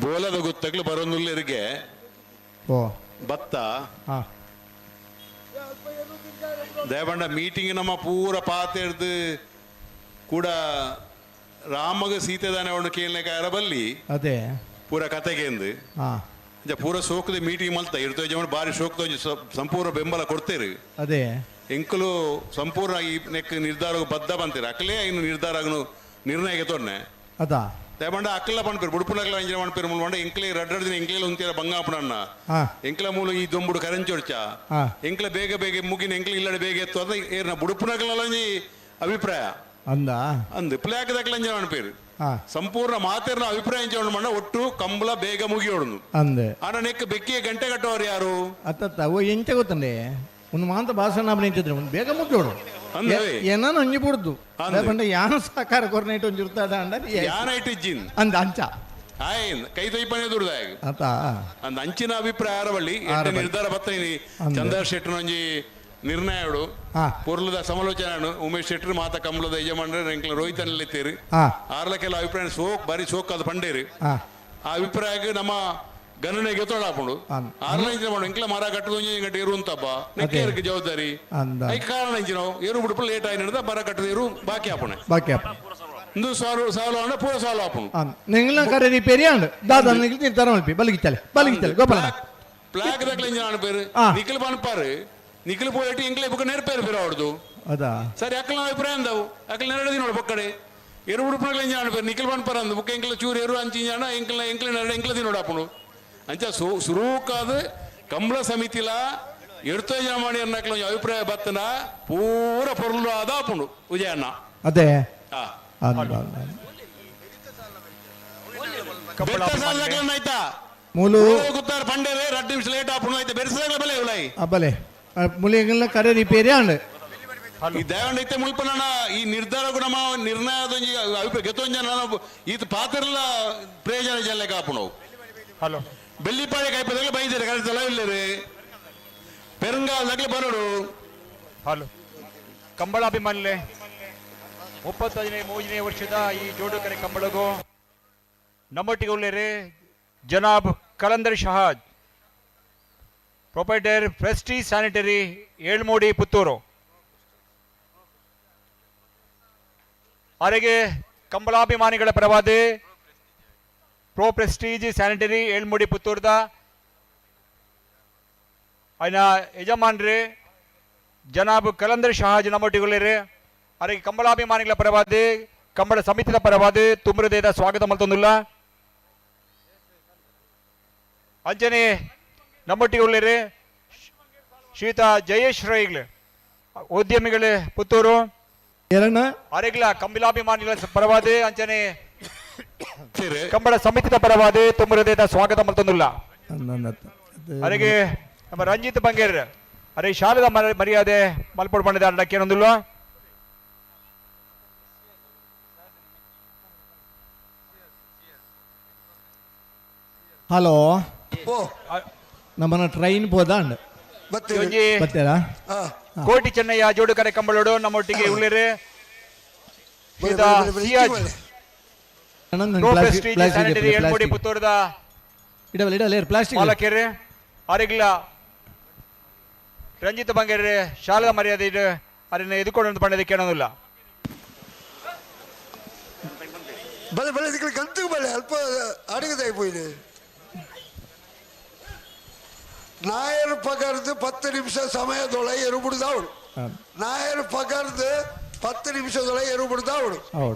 ಬೋಲದ ಗೊತ್ತಗ್ಲು ಬರೋನುಲ್ಲೆರಿಗೆ ಭತ್ತ ದೇವಂಡ ಮೀಟಿಂಗ್ ನಮ್ಮ ಪೂರ ಪಾತೆರ್ದು ಕೂಡ ರಾಮಗ ಸೀತೆ ದಾನೆ ಅವನು ಕೇಳನೆ ಕಾಯರ ಬಲ್ಲಿ ಅದೇ ಪೂರ ಕತೆಗೆ ಪೂರ ಸೋಕದ ಮೀಟಿಂಗ್ ಮಲ್ತ ಇರ್ತೋ ಜನ ಬಾರಿ ಸೋಕ್ತ ಸಂಪೂರ್ಣ ಬೆಂಬಲ ಕೊಡ್ತೇರು. ಅದೇ ಎಂಕಲು ಸಂಪೂರ್ಣ ಈ ನೆಕ್ ನಿರ್ಧಾರ ಬದ್ಧ ಬಂತೀರ ಅಕ್ಕಲೇ ಇನ್ನು ನಿರ್ಧಾರ ನಿರ್ಣಯಕ್ಕೆ ತೊನ್ನೆ ಅದಾ ದಯಮಂಡ ಅಕ್ಕಲ ಪನ್ಪೇರು ಬುಡುಪುನಕಲ ಅಂಜನ ಪನ್ಪೇರು ಮುಲ್ವಂಡ ಎಂಕ್ಲೆ ರಡ್ಡ ದಿನ ಎಂಕ್ಲೆ ಉಂತೀರ ಬಂಗಾಪುನನ್ನ ಎಂಕ್ಲ ಮೂಲ ಈ ದೊಂಬುಡು ಕರೆಂಚೊಡ್ಚ ಎಂಕ್ಲ ಬೇಗ ಬೇಗ ಮುಗಿನ ಎಂಕ್ಲ ಇಲ್ಲಡೆ ಬೇಗ ಎತ್ತು ಅದ ಏರ್ನ ಬುಡುಪುನಕಲ ಅಭಿಪ್ರಾಯ ಅಂದ ಅಂದ್ ಪ್ಲಾಕ್ ದಕ್ಕಲ ಅಂಜನ ಪನ್ಪೇರು ಸಂಪೂರ್ಣ ಮಾತೇರ್ನ ಅಭಿಪ್ರಾಯ ಅಂಚೆ ಮಣ್ಣ ಒಟ್ಟು ಕಂಬಳ ಬೇಗ ಮುಗಿಯೋಡುನು ಅಂದೆ ಆನ ನೆಕ್ ಬೆಕ್ಕಿಗೆ ಗಂಟೆ ಕಟ್ಟೋರು ಯಾರು ಅತ್ತ ಓ ಎಂಚ ಗೊತ್ತಂಡೆ ಒಂದು ಮಾಂತ ಭಾಷಣ ನಿಂತಿದ್ರೆ ಒಂದು ಬೇಗ ಮುಗಿಯೋಡು ಏನಾನ ಒಂಜಿ ಬುಡ್ದು ಪಂಡ ಯಾನ ಸಹಕಾರ ಕೊರ್ನೈಟ್ ಒಂಜಿ ಇರ್ತದ ಅಂಡ ಯಾನ ಇಟ್ಟಿಜ್ಜಿನ್ ಅಂದ ಅಂಚ ಆಯ್ ಕೈ ತೊಯ್ಪನೆ ದುರ್ದಾಯ ಅತ ಅಂದ ಅಂಚಿನ ಅಭಿಪ್ರಾಯ ಆರವಳ್ಳಿ ನಿರ್ಧಾರ ಬತ್ತ ಚಂದ್ರ ಶೆಟ್ಟನೊಂಜಿ ನಿರ್ಣಯಡು ಪೊರ್ಲದ ಸಮಾಲೋಚನೆ ಉಮೇಶ್ ಶೆಟ್ಟರ್ ಮಾತ ಕಮಲದ ಯಜಮಾನ್ರೆ ಎಂಕ್ಲ ರೋಹಿತ್ ಅನ್ಲಿತ್ತೀರಿ ಆರ್ಲ ಕೆಲ ಅಭಿಪ್ರಾಯ ಸೋಕ್ ಬಾರಿ ಸೋಕ್ ಅದು ಪಂಡೇರಿ ಆ ಅಭಿಪ್ರಾಯಕ್ಕೆ ನಮ್ಮ ಗಣನೆಗೆ ತೊಡಾಪುಂಡು ಆರ್ಲ ಇಂಚಿನ ಮಾಡು ಎಂಕ್ಲ ಮರ ಕಟ್ಟದ ಗಂಟೆ ಇರು ಅಂತಪ್ಪ ನೆಕ್ಕೆ ಜವಾಬ್ದಾರಿ I ಕಾರಣ ಇಂಚಿನ ಏರು ಬಿಡುಪು ಲೇಟ್ ಆಗಿ ನಡೆದ ಮರ ಕಟ್ಟದ ಏರು ಬಾಕಿ ಆಪುಣೆ ಬಾಕಿ ಆಪುಣೆ ಇಂದು ಸಾಲು ಸಾಲು ಅಂಡ ಪೂರ ಸಾಲು ಆಪುಣು ನಿಂಗ್ಲ ಕರೆ ರಿಪೇರಿ ಅಂಡ್ ದಾದಾ ನಿಂಗ್ಲ ನಿರ್ಧಾರ ಮಲ್ಪಿ ಬಲಗಿತ್ತಲೆ ಬಲಗಿತ್ತಲೆ ಗೋಪಾಲ ಪ್ಲಾಕ್ ದಕ್ಲ ಇಂಜಿನ ಅನ್ಪೇರು ನಿಖಲ್ ಪನ್ಪಾರು ನಿಖಲ್ ಪೋಯಟಿ ಎಂಕ್ಲೆ ಬುಕ್ಕ ನೆರಪೇರು ಬೇರೆ ಅವ್ರದ್ದು ಅದಾ ಸರಿ ಅಕ್ಕಲ ಅಭಿಪ್ರಾಯ ಅಂದವು ಅಕ್ಕಲ ನೆರಡು ದಿನ ಬೊಕ್ಕಡೆ ಎರು ಉಡುಪುನಕ್ಲ ಇಂಜಿನ ಅನ್ಪೇರು ನಿಖಲ್ ಪನ್ಪಾರ ಅಂದು ಬುಕ್ಕ ಎಂಕ್ಲ ಚೂರು ಎರು ಅಂಚಿ ಇಂಜಾಣ ಎಂಕ್ಲ ಎಂಕ್ಲ ನೆರಡು ಎಂಕ್ಲ ದಿನೋಡು ಆಪುಣು ಅಂಚ ಸುರೂಕಾದ ಕಂಬಳ ಸಮಿತಿಲ ಎಡ್ತೋ ಜನ ಮಾಡಿ ಅನ್ನಕ್ಲ ಅಭಿಪ್ರಾಯ ಬತ್ತನ ಪೂರ ಪೊರ್ಲು ಆದ ಆಪುಂಡು ವಿಜಯಣ್ಣ ಅದೇ. ಕಂಬಳ ಅಭಿಮಾನಿಗಳೇ. ಮೂಲು ಗುತ್ತಾರ ಪಂಡೇರೆ 2 ನಿಮಿಷ ಲೇಟ್ ಆಪುಣ ಐತೆ ಬೆರ್ಸದಾಗಲ ಬಲೆ ಉಲಾಯಿ ಅಬ್ಬಲೆ ಮುಲಿಯಂಗಲ್ನ ಕರೆ ರಿಪೇರಿ ಆಂಡ್ ಈ ದಯವಂಡ ಐತೆ ಮುಲ್ಪನ ಈ ನಿರ್ಧಾರ ನಮ್ಮ ನಿರ್ಣಯದೊಂಜಿ ಅಭಿಪ್ರಾಯ ಗೆತ್ತೊಂಜ ಈತ ಪಾತ್ರಲ ಪ್ರಯೋಜನ ಜಲ್ಲೆ ಕಾಪುಣವು. ಹಲೋ ಬೆಳ್ಳಿಪಾಳೆ ಕೈಪದಾಗಲೇ ಬೈದಿರ ಕರೆತಲ್ಲ ಇಲ್ಲರೆ ಪೆರುಂಗಾಲದಾಗಲೇ ಬರೋಡು. ಹಲೋ ಕಂಬಳಾಭಿಮಾನಿಗಳೇ, 35ನೇ ವರ್ಷದ ಈ ಜೋಡುಕರೆ ಕಂಬಳಗೂ ನಮ್ಮೊಟ್ಟಿಗೆ ಉಳ್ಳೇರಿ ಜನಾಬ್ Kalandar Shahaj, proprietor Prestige sanitary, Elmudi, Puttur. ಅವರಿಗೆ ಕಂಬಳಾಭಿಮಾನಿಗಳ ಪರವಾದ ಪ್ರೋ ಪ್ರೆಸ್ಟೀಜ್ ಸ್ಯಾನಿಟರಿ ಏಳ್ಮೂಡಿ ಪುತ್ತೂರ್ದ ಅಯ್ನ ಯಜಮಾನ್ರಿ ಜನಾಬ್ ಕಲಂದರ್ ಶಹಾಜ್ ನಮ್ಮೊಟ್ಟಿಗುಳ್ಳೇರಿ. ಅವರಿಗೆ ಕಂಬಳಾಭಿಮಾನಿಗಳ ಪರವಾದ ಕಂಬಳ ಸಮಿತಿಯ ಪರವಾದ ತುಂಬುಹೃದಯದ ಸ್ವಾಗತ ಮಲ್ತೊಂದುಲ್ಲ. ಅಂಜನೆ ನಮ್ಮೊಟ್ಟಿಗೆ ಉಳ್ಳೇರಿ ಶ್ರೀತ ಜಯೇಶ್ ರೈಗ್ಲು, ಉದ್ಯಮಿಗಳೇ ಪುತ್ತೂರು. ಅರೆಗ್ಲ ಕಂಬಳಾಭಿಮಾನಿಗಳ ಪರವಾದ ಅಂಚನೆ ಕಂಬಳ ಸಮಿತಿಯ ಪರವಾದ ತುಂಬ ಹೃದಯದ ಸ್ವಾಗತ ಮಲ್ತೊಂದುಲ್ಲ. ಅರೆಗೆ ನಮ್ಮ ರಂಜಿತ್ ಬಂಗೇರ್ ಅರೆ ಶಾಲೆದ ಮರ್ಯಾದೆ ಮಲ್ಪೊಡು ಪಂಡಿದ ಅಡಕ್ಕೇನೊಂದುಲ್ಲ. ಹಲೋ, ನಮ್ಮನ್ನ ಟ್ರೈನ್ ಪೋದಾಂಡ್ ಬತ್ತೀರಾ? ಕೋಟಿ ಚೆನ್ನಯ್ಯ ಜೋಡುಕರೆ ಕಂಬಳೋಡು ನಮ್ಮೊಟ್ಟಿಗೆ ಉಳ್ಳೇರಿ. ಪುತ್ತೂರದ ಮಾಲಕೇರಿ ಅರೆಗ್ಲ ರಂಜಿತ್ ಬಂಗೇರಿ ಶಾಲಾ ಮರ್ಯಾದೆ ಅರಿನ ಎದುಕೊಂಡು ಪಂಡದ ಕೇಳೋದಿಲ್ಲ. ಬಲೆ ಬಲೆ ಕಂತು ಬಲೆ ಅಲ್ಪ ಅಡಿಗೆ ಪೋಯಿದೆ. ನಾಯರ್ ಪಗರ್ದು 10 ನಿಮಿಷ ಸಮಯದೊಳ ಎರುಬಿಡ್ದಾವಳು. ನಾಯರ್ ಪಗರ್ದು 10 ನಿಮಿಷದೊಳ ಎರುಬಿಡ್ದಾವಳು.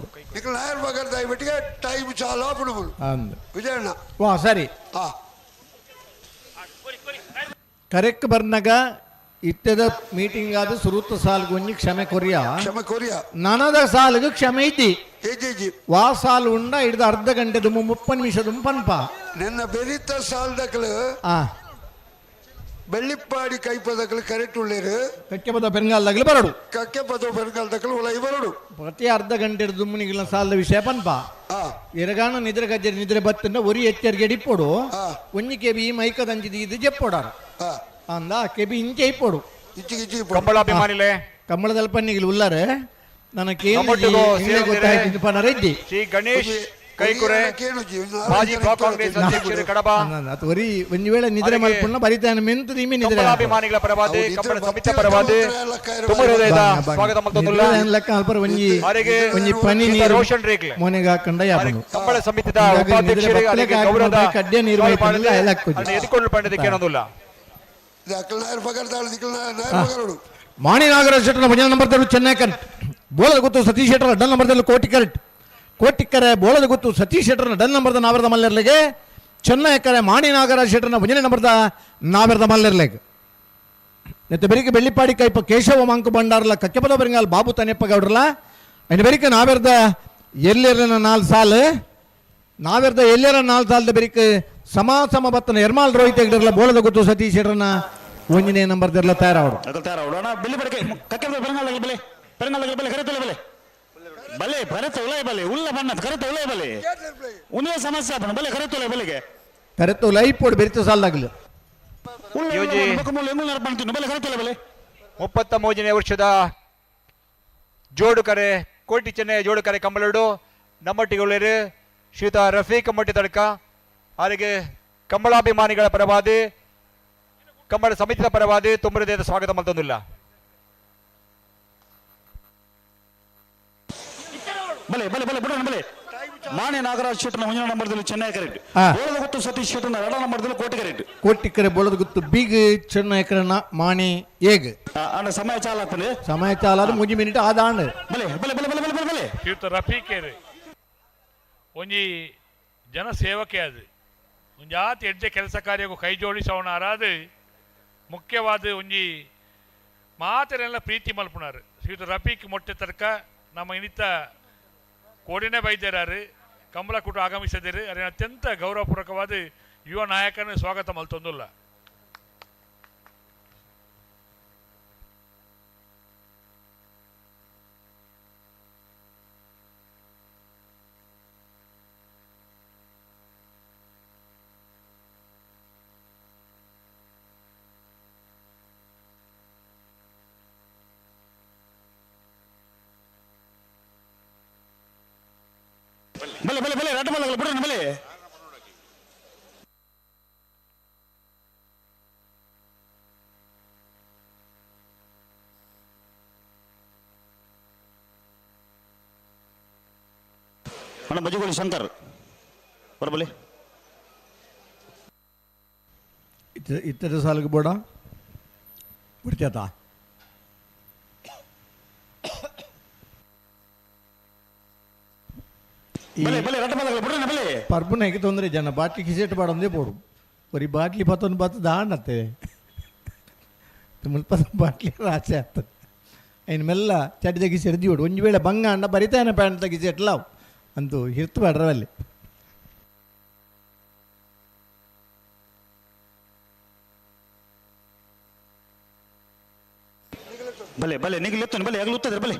ಈಗ ನಾಯರ್ ಪಗರ್ದು ಆಗಿಬಿಟ್ಟಿಗೆ ಟೈಮ್ ಚಾಲ ಬಿಡುವುದು. ವಿಜಯಣ್ಣ ವಾ ಸರಿ ಕರೆಕ್ಟ್ ಬರ್ನಾಗ ಇತ್ತದ ಮೀಟಿಂಗ್ ಆದ ಸುರುತ್ತ ಸಾಲ್ಗೆ ಒಂಜಿ ಕ್ಷಮೆ ಕೊರಿಯ, ಕ್ಷಮೆ ಕೊರಿಯ ನನದ ಸಾಲ್ಗೆ ಕ್ಷಮೆ ಇದ್ದಿ ವಾ ಸಾಲು ಉಂಡ ಹಿಡ್ದು ಅರ್ಧ ಗಂಟೆ ದುಮ್ಮು 30 ನಿಮಿಷ ದುಮ್ಮು ಪನ್ಪ ನಿನ್ನ ಬೆರಿತ ಸಾಲ್ದಕ್ಲು ಬೆಳ್ಳಿಪ್ಪಾಡಿ ಕೈಪದಕ್ಲು ಕರೆಕ್ಟ್ ಉಳ್ಳೇರು ಕಕ್ಕೆಪದ ಬೆಂಗಾಲ್ದಾಗಲು ಬರಡು, ಕಕ್ಕೆಪದ ಬೆಂಗಾಲ್ದಾಗಲು ಉಳೈ ಬರಡು. ಪ್ರತಿ ಅರ್ಧ ಗಂಟೆ ದುಮ್ಮನಿಗಿಲ್ಲ ಸಾಲದ ವಿಷಯ ಪನ್ಪ ಎರಗಾನ ನಿದ್ರೆ ಗಜ್ಜೆ ನಿದ್ರೆ ಬತ್ತಂಡ ಒರಿ ಎಚ್ಚರಿಗೆ ಡಿಪ್ಪೋಡು ಒಂಜಿ ಕೆಬಿ ಮೈಕದಂಚಿದ ಇದು ಜೆಪ್ಪೋಡಾರ ಅಂದ ಕೆಬಿ ಇಂಚೆ ಇಪ್ಪೋಡು. ಕಂಬಳಾಭಿಮಾನಿಲೇ ಕಂಬಳದಲ್ಪ ಉಲ್ಲಾರೆ ನನ್ನ ಶ್ರೀ ಗಣೇಶ್ ಕೈಕುರೆ ಮಾಜಿ ಬ್ಲಾಕ್ ಕಾಂಗ್ರೆಸ್ ಅಧ್ಯಕ್ಷರು ಕಡಬ ಒರಿ ಒಂಜಿ ವೇಳೆ ನಿದ್ರೆ ಮಲ್ಪುಣ್ಣ ಬರಿತಾನೆ ಮೆಂತು ದಿಮಿ ನಿದ್ರೆ ಅಭಿಮಾನಿಗಳ ಪರವಾದ ಕಂಬಳ ಸಮಿತಿ ಪರವಾದ ತುಂಬ ಹೃದಯದ ಸ್ವಾಗತ ಮಲ್ತೊಂದುಲ್ಲ. ಲೆಕ್ಕ ಅಲ್ಪರ ಒಂಜಿ ಒಂಜಿ ಪನಿ ನೀರು ರೋಷನ್ ರೇಗ್ಲೆ ಮೊನೆಗೆ ಹಾಕೊಂಡ ಯಾಪನು ಕಂಬಳ ಸಮಿತಿದ ಉಪಾಧ್ಯಕ್ಷರಿಗೆ ಅವರಿಗೆ ಗೌರವದ ಕಡ್ಡೆ ನೀರು ಎದುಕೊಂಡು ಪಂಡದಕ್ಕೆ ಏನೊಂದುಲ್ಲ. ಮಾಣಿ ನಾಗರಾಜ್ ಶೆಟ್ಟರ ಭಜನೆ ನಂಬರ್ ತರು ಚೆನ್ನೈ ಕರೆಕ್ಟ್, ಬೋಳದ ಗೊತ್ತು ಸತೀಶ್ ಶೆಟ್ಟರ ಡನ್ ನಂಬರ್ ತರು ಕೋಟಿ ಕರೆಕ್ಟ್, ಕೋಟಿಕ್ಕರೆ ಬೋಳದ ಗೊತ್ತು ಸತೀಶ್ ಶೆಟ್ಟರ್ನ ಡನ್ ನಂಬರ್ದ ನಾವರದ ಮಲ್ಲೆರ್ಲೆಗೆ, ಚೆನ್ನೈ ಕರೆ ಮಾಣಿ ನಾಗರಾಜ್ ಶೆಟ್ಟರ್ನ ಭಜನೆ ನಂಬರ್ದ ನಾವರದ ಮಲ್ಲೆರ್ಲೆಗೆ. ನೆತ್ತ ಬೆರಿಕೆ ಬೆಳ್ಳಿಪಾಡಿ ಕೈಪ ಕೇಶವ ಮಾಂಕು ಬಂಡಾರಲ ಕಕ್ಕೆಪದ ಬೆರಿಂಗಾಲ್ ಬಾಬು ತನೆಪ್ಪ ಗೌಡ್ರಲ ಅಯ್ನ ಬೆರಿಕೆ ನಾವೆರ್ದ ಎಲ್ಲೆರ್ನ 4 ಸಾಲು ನಾವೆರ್ದ ಎಲ್ಲೆರ 4 ಸಾಲದ ಬೆರಿಕೆ ಸಮ ಸಮ ಬತ್ತನ ಎರ್ಮಾಲ್ ರೋಹಿತ್ ಹೆಗ್ಡರ್ಲ ಬೋಳದ ಗೊತ್ತು ಸತೀಶ್ ಶೆಟ್ಟರ್ನ 1ನೇ ನಂಬರ್ದೆಲ್ಲ ತಯಾರಾವಡು. ತಯಾರಾವಡು ಅಣ್ಣ. ಬೆಳ್ಳಿ ಪಡಕೆ ಕಕ್ಕೆಪದ ಬೆರಂಗಾಲ್ ಬೆಲೆ ಬೆರಂಗಾಲ್ ಬೆಲೆ ಕರೆತಲೆ ಬೆಲೆ ಬಲೆ ಭರತ ಉಲೈ ಬಲೆ ಉಲ್ಲ ಬಣ್ಣ ಕರೆತ ಉಲೈ ಬಲೆ ಒಂದೇ ಸಮಸ್ಯೆ ಆಪಣ ಬಲೆ ಕರೆತ ಉಲೈ ಬಲೆಗೆ ಕರೆತ ಉಲೈ ಪೋಡು ಬೆರಿತ ಸಾಲಾಗಲು. ಬಲೆ ಕರೆತ ಉಲೈ ಬಲೆ. 33ನೇ ವರ್ಷದ ಜೋಡುಕರೆ ಕೋಟಿ ಚೆನ್ನೈ ಜೋಡುಕರೆ ಕಂಬಳೋಡು ನಮ್ಮೊಟ್ಟಿಗೆ ಉಳ್ಳೇರು ಶ್ರೀತ ರಫೀಕ್ ಮಟ್ಟಿ ತಡ್ಕ ಅವರಿಗೆ ಕಂಬಳಾಭಿಮಾನಿಗಳ ಪರವಾದಿ ಕಂಬಳ ಸಮಿತಿಯ ಪರವಾದಿ ತುಂಬ ಹೃದಯದ ಸ್ವಾಗತ ಮಲ್ತೊಂದುಲ್ಲ. ಬಲೆ ಬಲೆ ಬಲೆ ಬಿಡೋಣ ಬಲೆ. ಮಾಣಿ ನಾಗರಾಜ್ ಶೆಟ್ಟನ ಮುಂದಿನ ನಂಬರ್ದಲ್ಲಿ ಚೆನ್ನೈ ಕರೆಕ್ಟ್, ಬೋಳದ ಗೊತ್ತು ಸತೀಶ್ ಶೆಟ್ಟನ ಎರಡನೇ ನಂಬರ್ದಲ್ಲಿ ಕೋಟಿ ಕರೆಕ್ಟ್, ಕೋಟಿ ಕರೆ ಬೋಳದ ಗೊತ್ತು ಬಿಗ್ ಚೆನ್ನೈ ಕರೆನ ಮಾಣಿ ಏಗ್ ಅಣ್ಣ ಸಮಯ ಚಾಲ ಆಗ್ತದೆ, ಸಮಯ ಚಾಲ ಆದ 3 ಮಿನಿಟ್ ಆದಾಂಡ್. ಬಲೆ ಬಲೆ ಬಲೆ ಬಲೆ ಬಲೆ ಬಲೆ ಬಲೆ. ಶ್ರೀಯುತ ರಫೀಕೇರಿ ಒಂಜಿ ಜನಸೇವಕೆ ಅದು ಒಂಜಾತಿ ಎಡ್ಡೆ ಕೆಲಸ ಕಾರ್ಯಕ್ಕೂ ಕೈ ಜೋಡಿಸವನಾರಾದ ಮುಖ್ಯವಾದ ಒಂಜಿ ಮಾತರೆಲ್ಲ ಪ್ರೀತಿ ಮಲ್ಪುನಾರು ಶ್ರೀಯುತ ರಫೀಕ್ ಮೊಟ್ಟೆ ತರ್ಕ ನಮ್ಮ ಇನ್ನಿತ ಕೋಡಿನೇ ಬೈದ್ಯರಾರು ಕಂಬಳಕೂಟ ಆಗಮಿಸಿದ್ದೀರಿ. ಅದರ ಅತ್ಯಂತ ಗೌರವಪೂರ್ವಕವಾದ ಯುವ ನಾಯಕನ ಸ್ವಾಗತ ಮಲ್ತೊಂದುಲ್ಲ. ಬಲೆ ಬಲೆ ಬಲೆ ರಡ್ಡ ಬಲ್ಲ ಬಿಡ್ರಿ ಬಲೆ. ಅಣ್ಣ ಬಜಗೋಳಿ ಶಂಕರ್ ಬರಬಲಿ. ಇತರ ಸಾಲಿಗೆ ಬೋಡ ಬಿಡ್ತೇತ. ಪರ್ಬುನಕ್ಕೆ ತೊಂದರೆ ಜನ ಬಾಟ್ಲಿ ಕಿಸೆಟ್ ಬಾಡೊಂದೇ ಬೋಡು ಒರಿ ಬಾಟ್ಲಿ ಪತ್ತೊಂದು ಬತ್ತು ದಾಂಡತ್ತೆ ಮುಲ್ಪ ಬಾಟ್ಲಿ ರಾಸೆ ಆಗ್ತದೆ. ಐನ್ ಮೆಲ್ಲ ಚಡ್ಡ ಕಿಸೆಟ್ ದಿವಡು ಒಂಜಿ ವೇಳೆ ಬಂಗ ಅಂಡ ಬರಿತಾನೆ ಪ್ಯಾಂಟ್ ಕಿಸೆಟ್ಲಾವು ಅಂತೂ ಹಿರ್ತು ಬೇಡ್ರವಲ್ಲಿ. ಬಲೆ ಬಲೆ ನಿಗಲೆತ್ತನು ಬಲೆ ಆಗಲು ಉತ್ತದೆ ಬಲೆ.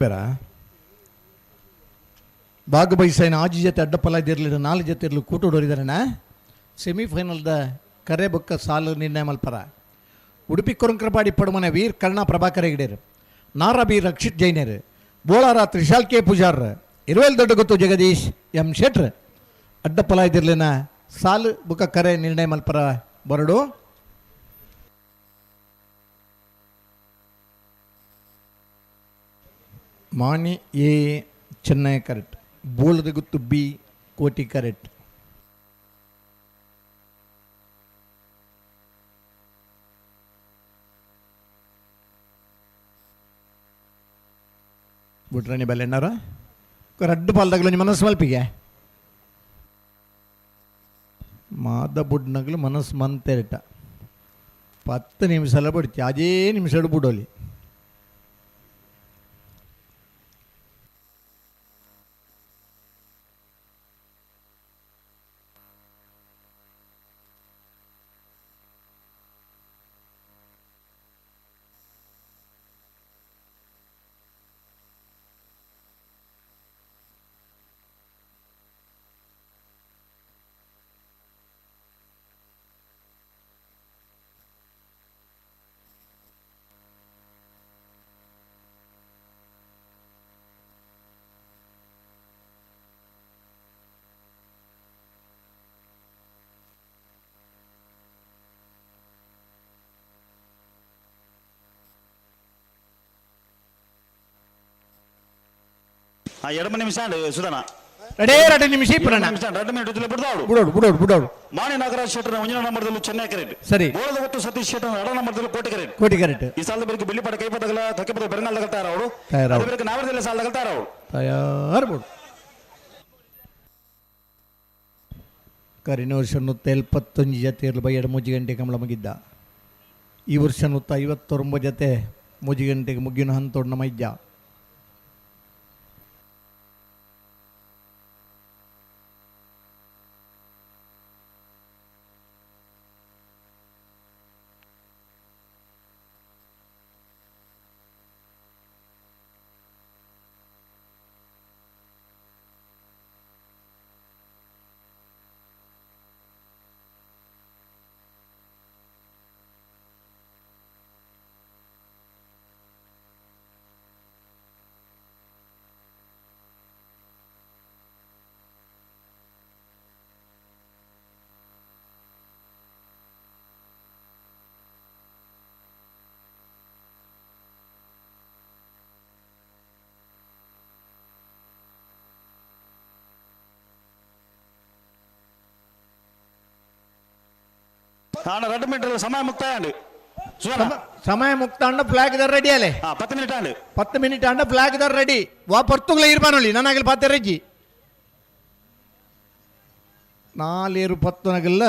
ಪೆರ ಬಾಗಬೈಸೈನ ಆಜಿ ಜೊತೆ ಅಡ್ಡಪಲ ಇದಿರಲಿಲ್ಲ 4 ಜೊತೆ ಇರಲಿ ಕೂಟೋಡೋರಿದಾರಣ ಸೆಮಿಫೈನಲ್ದ ಕರೆ ಬೊಕ್ಕ ಸಾಲು ನಿರ್ಣಯ ಮಲ್ಪರ. ಉಡುಪಿ ಕೊರಂಕ್ರಪಾಡಿ ಪಡುಮನೆ ವೀರ್ ಕರ್ಣ ಪ್ರಭಾಕರ ಹೆಗಡೆರು, ನಾರ ಬಿ ರಕ್ಷಿತ್ ಜೈನರು, ಬೋಳಾರ ತ್ರಿಶಾಲ್ ಕೆ ಪೂಜಾರ್, ಇರುವೆಲ್ ದೊಡ್ಡಗೊತ್ತು ಜಗದೀಶ್ ಎಂ ಶೆಟ್ರ್. ಅಡ್ಡಪಲ ಇದಿರ್ಲಿನ ಸಾಲು ಬುಕ್ಕ ಕರೆ ನಿರ್ಣಯ ಮಲ್ಪರ ಬರಡು. ಮಾಣಿ ಎ ಚೆನ್ನೈ ಕರೆಕ್ಟ್, ಬೋಳದ ಗುತ್ತು ಬಿ ಕೋಟಿ ಕರೆಕ್ಟ್. ಬುಟ್ರಾಣಿ ಬಲ್ಲೆಣ್ಣಾರ ರಡ್ಡು ಪಾಲ್ದಾಗಲು ಮನಸ್ಸು ಮಲ್ಪಿಗೆ ಮಾದ ಬುಡ್ನಗಲು ಮನಸ್ಸು ಮಂತೆರಟ 10 ನಿಮಿಷ ಎಲ್ಲ ಬಿಡ್ತಿ ಅದೇ ನಿಮಿಷ ಬುಡೋಲಿ. 2 ನಿಮಿಷ ಸುಧಾನ 2 ನಿಮಿಷ 2 ಮಿನಿಟ್ ಬಿಡೋಡು ಬಿಡೋಡು ಬಿಡೋಡು ಬಿಡೋಡು. ಮಾಣಿ ನಾಗರಾಜ್ ಶೆಟ್ಟರ್ ಒಂಜನ ನಂಬರ್ದಲ್ಲಿ ಚೆನ್ನೈ ಕರೆಕ್ಟ್ ಸರಿ. ಬೋಳದ ಗೊತ್ತು ಸತೀಶ್ ಶೆಟ್ಟರ್ 2 ನಂಬರ್ದಲ್ಲಿ ಕೋಟಿ ಕರೆಕ್ಟ್ ಕೋಟಿ ಕರೆಕ್ಟ್. ಈ ಸಾಲದ ಬೆಳಗ್ಗೆ ಬೆಳ್ಳಿಪಾಟ ಕೈಪದಗಲ ಕಕ್ಕೆಪದ ಬೆರನಾಲ್ ತಯಾರವರು ಬೆಳಗ್ಗೆ ನಾವರದಲ್ಲಿ ಸಾಲದಾಗ ತಯಾರವರು ತಯಾರು ಬಿಡು. ಕರಿನ ವರ್ಷ 171 ಜೊತೆ ಇರಲು ಬೈ 2 ಗಂಟೆ ಕಂಬಳ ಮುಗಿದ್ದ. ಈ ವರ್ಷ 159 ಜೊತೆ 3 ಗಂಟೆಗೆ ಮುಗ್ಗಿನ ಹಂತೋಡ್ ನಮ್ಮ ಇದ್ದ. ಅಣ್ಣ 2 ಮಿನಿಟ್ ಸಮಯ ಮುಕ್ತಾಯ ಸಮಯ ಮುಕ್ತಾಂಡ ಫ್ಲಾಗ್ ದಾರ ರೆಡಿ ಅಲೆ 10 ಮಿನಿಟ್ ಆಂಡ್ 10 ಮಿನಿಟ್ ಆಂಡ ಫ್ಲಾಗ್ ದಾರ ರೆಡಿ ವಾ ಪರ್ತುಗ್ಲ ಇರ್ಬಾನೊಳ್ಳಿ ನನ್ನಾಗಲಿ ಪಾತೆ ರೆಜ್ಜಿ. ನಾಲೇರು ಪತ್ತನಗಲ್ಲ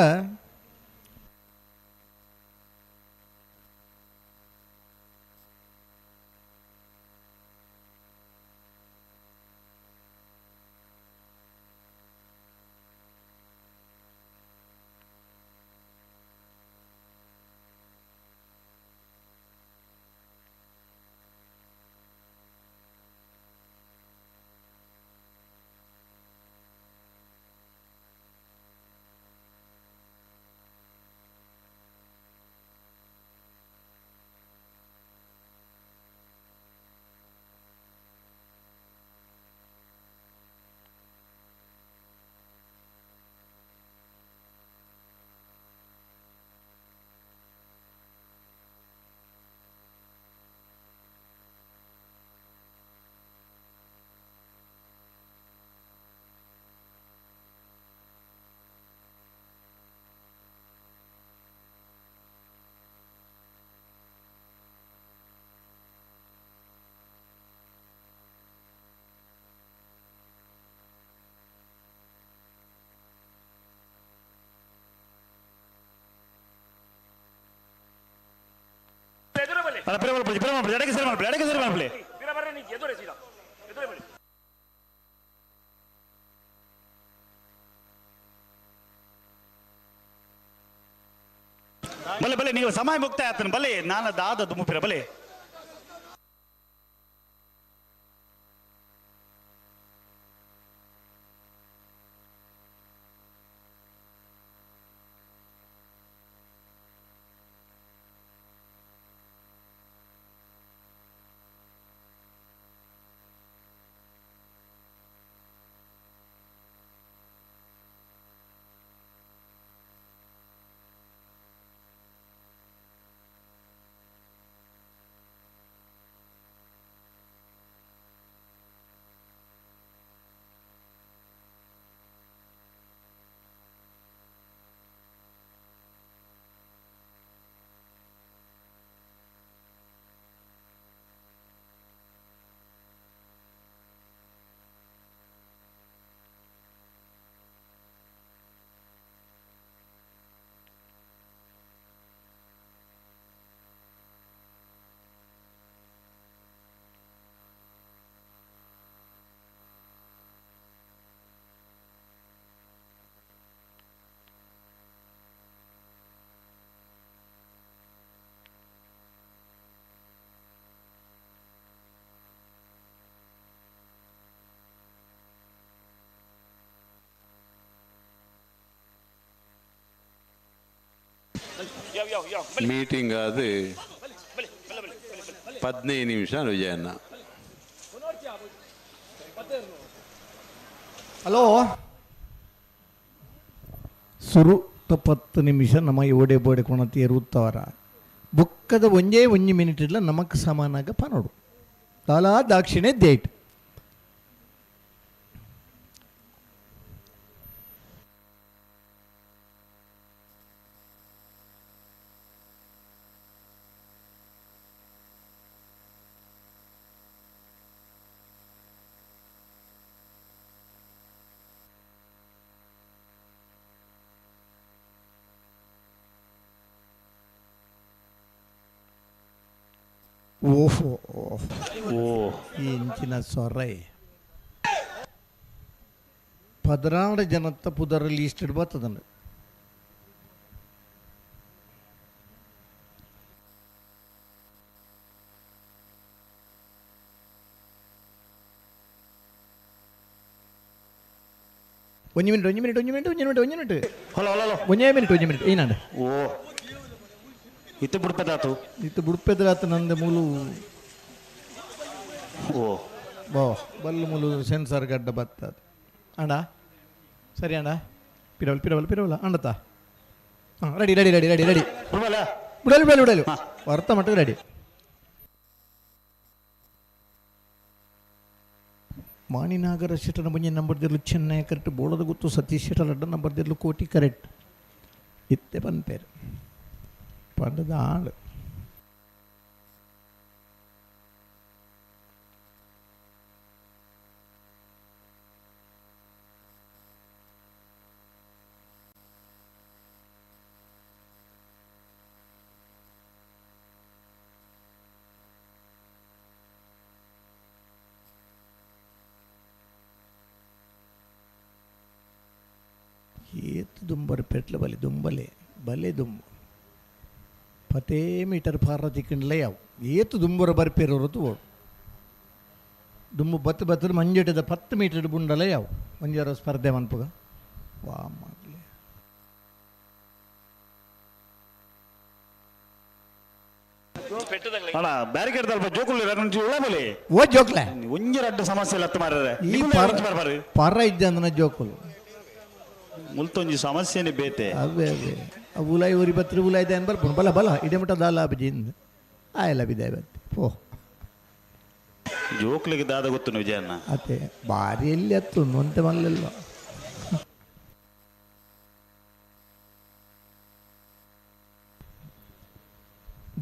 ಬಲೆ ಬಲೆ ನೀವು ಸಮಯ ಮುಕ್ತಾಯ ಆತನ ಬಲೆ ನಾನು ದಾದದ್ದು ಮುಪ್ಪಿರ ಬಲೆ ಮೀಟಿಂಗ್ ಅದು 15 ನಿಮಿಷ ವಿಜಯಣ್ಣ. ಹಲೋ ಸುರು 10 ನಿಮಿಷ ನಮ್ಮ ಓಡೆ ಬೋಡೆ ಕೊಣತಿ ಎರುತ್ತವರ ಬುಕ್ಕದ ಒಂಜೇ ಒಂಜಿ ಮಿನಿಟ್ ಇಲ್ಲ ನಮಕ್ ಸಮಾನಾಗ ಪನೋಡು ತಾಲಾ ದಾಕ್ಷಿಣೆ ದೇಟ್ ಓಹೋ ಓ ಇಂಚಿನ ಸೊರೈ 16 ಜನತ್ತ ಪುದರ ಲೀಸ್ಟ್ ಬರ್ತದಂಡು. ಒಂದು ಮಿನಿಟ್ ಒಂದು ಮಿನಿಟ್ ಒಂದು ಮಿನಿಟ್ ಒಂದು ಮಿನಿಟ್ ಒಂದು ಮಿನಿಟ್ ಹಲೋ ಹಲೋ ಒಂದೇ ಮಿನಿಟ್ ಒಂದು ಮಿನಿಟ್ ಏನಾಂಡ ಓ ಇತ್ತು ಬುಡ್ಪೆದಾತು ಇತ್ತು ಬುಡ್ಪೆದಾತು ನಂದು ಮೂಲು ಓ ಬೋ ಬಲ್ಲು ಮೂಲು ಸೆನ್ಸರ್ ಗಡ್ಡ ಬತ್ತದು ಅಣ್ಣ ಸರಿ ಅಣ್ಣ ಪಿರವಲ್ ಪಿರವಲ್ ಪಿರವಲ್ಲ ಅಣ್ಣತಾ ಹಾಂ ready ready ready ready ready ಬಿಡಲು ಬಿಡಲು ಬಿಡಲು ವರ್ತ ಮಟ್ಟ ರೆಡಿ. ಮಾಣಿನಾಗರ ಶೆಟ್ಟನ ಬಂಜಿ ನಂಬರ್ ದಿರ್ಲು ಚೆನ್ನೈ ಕರೆಕ್ಟ್ ಬೋಳದ ಗೊತ್ತು ಸತೀಶ್ ಶೆಟ್ಟರ್ ಅಡ್ಡ ನಂಬರ್ ದಿರ್ಲು ಕೋಟಿ ಕರೆಕ್ಟ್ ಇತ್ತೆ ಪನ್ಪೇರು ಪಂಡದ ಆಳು. ದುಂಬರು ಪೆಟ್ಲು ಬಲಿ ದುಂಬಲೆ ಬಲೆ ದುಂಬು ಪತೇ ಮೀಟರ್ ಪಾರ ತಿಕ್ಕಂಡ್ಲೆ ಯಾವು ಏತು ದುಂಬರ ಬರ್ಪೇರೋರು ಓಡು ದುಂಬು ಬತ್ತು ಬತ್ತದ ಮಂಜೆಟದ 10 ಮೀಟರ್ ಬುಂಡಲೆ ಯಾವು ಒಂಜರ ಸ್ಪರ್ಧೆ ಮನ್ಪುಗ ವಾ ಮಾಡ್ಲಿ ಅಣ್ಣ ಬ್ಯಾರಿಕೇಡ್ ದಲ್ಪ ಜೋಕುಲು ಉಳ್ಳಬಲಿ ಓ ಜೋಕ್ಲೆ ಒಂಜಿ ರಡ್ಡು ಸಮಸ್ಯೆ ಲತ್ತ ಮಾರ್ರೆ ಈ ಪರ ಇದ್ದಂದನ ಜೋಕುಲು ಮುಲ್ತೊಂಜಿ ಸಮಸ್ಯೆನೆ ಬೇತೆ ಅವೇ ಅವೇ ಅವು ಉಲಾಯಿ ಊರಿ ಬತ್ರಿ ಉಲಾಯಿ ದೇನ್ ಬರ್ಪುಂಡು ಬಲ ಬಲ ಇಡೆ ಮುಟ್ಟ ದಾಲ ಅಬಿಜಿಂದ ಆಯಲ್ಲ ಬಿದೆ ಬತ್ತಿ ಪೋ ಜೋಕ್ಲಿಗೆ ದಾದ ಗೊತ್ತು ವಿಜಯಣ್ಣ ಅತ್ತೆ ಬಾರಿ ಎಲ್ಲಿ ಹತ್ತು ಒಂತೆ ಮಲ್ಲೆಲ್ಲ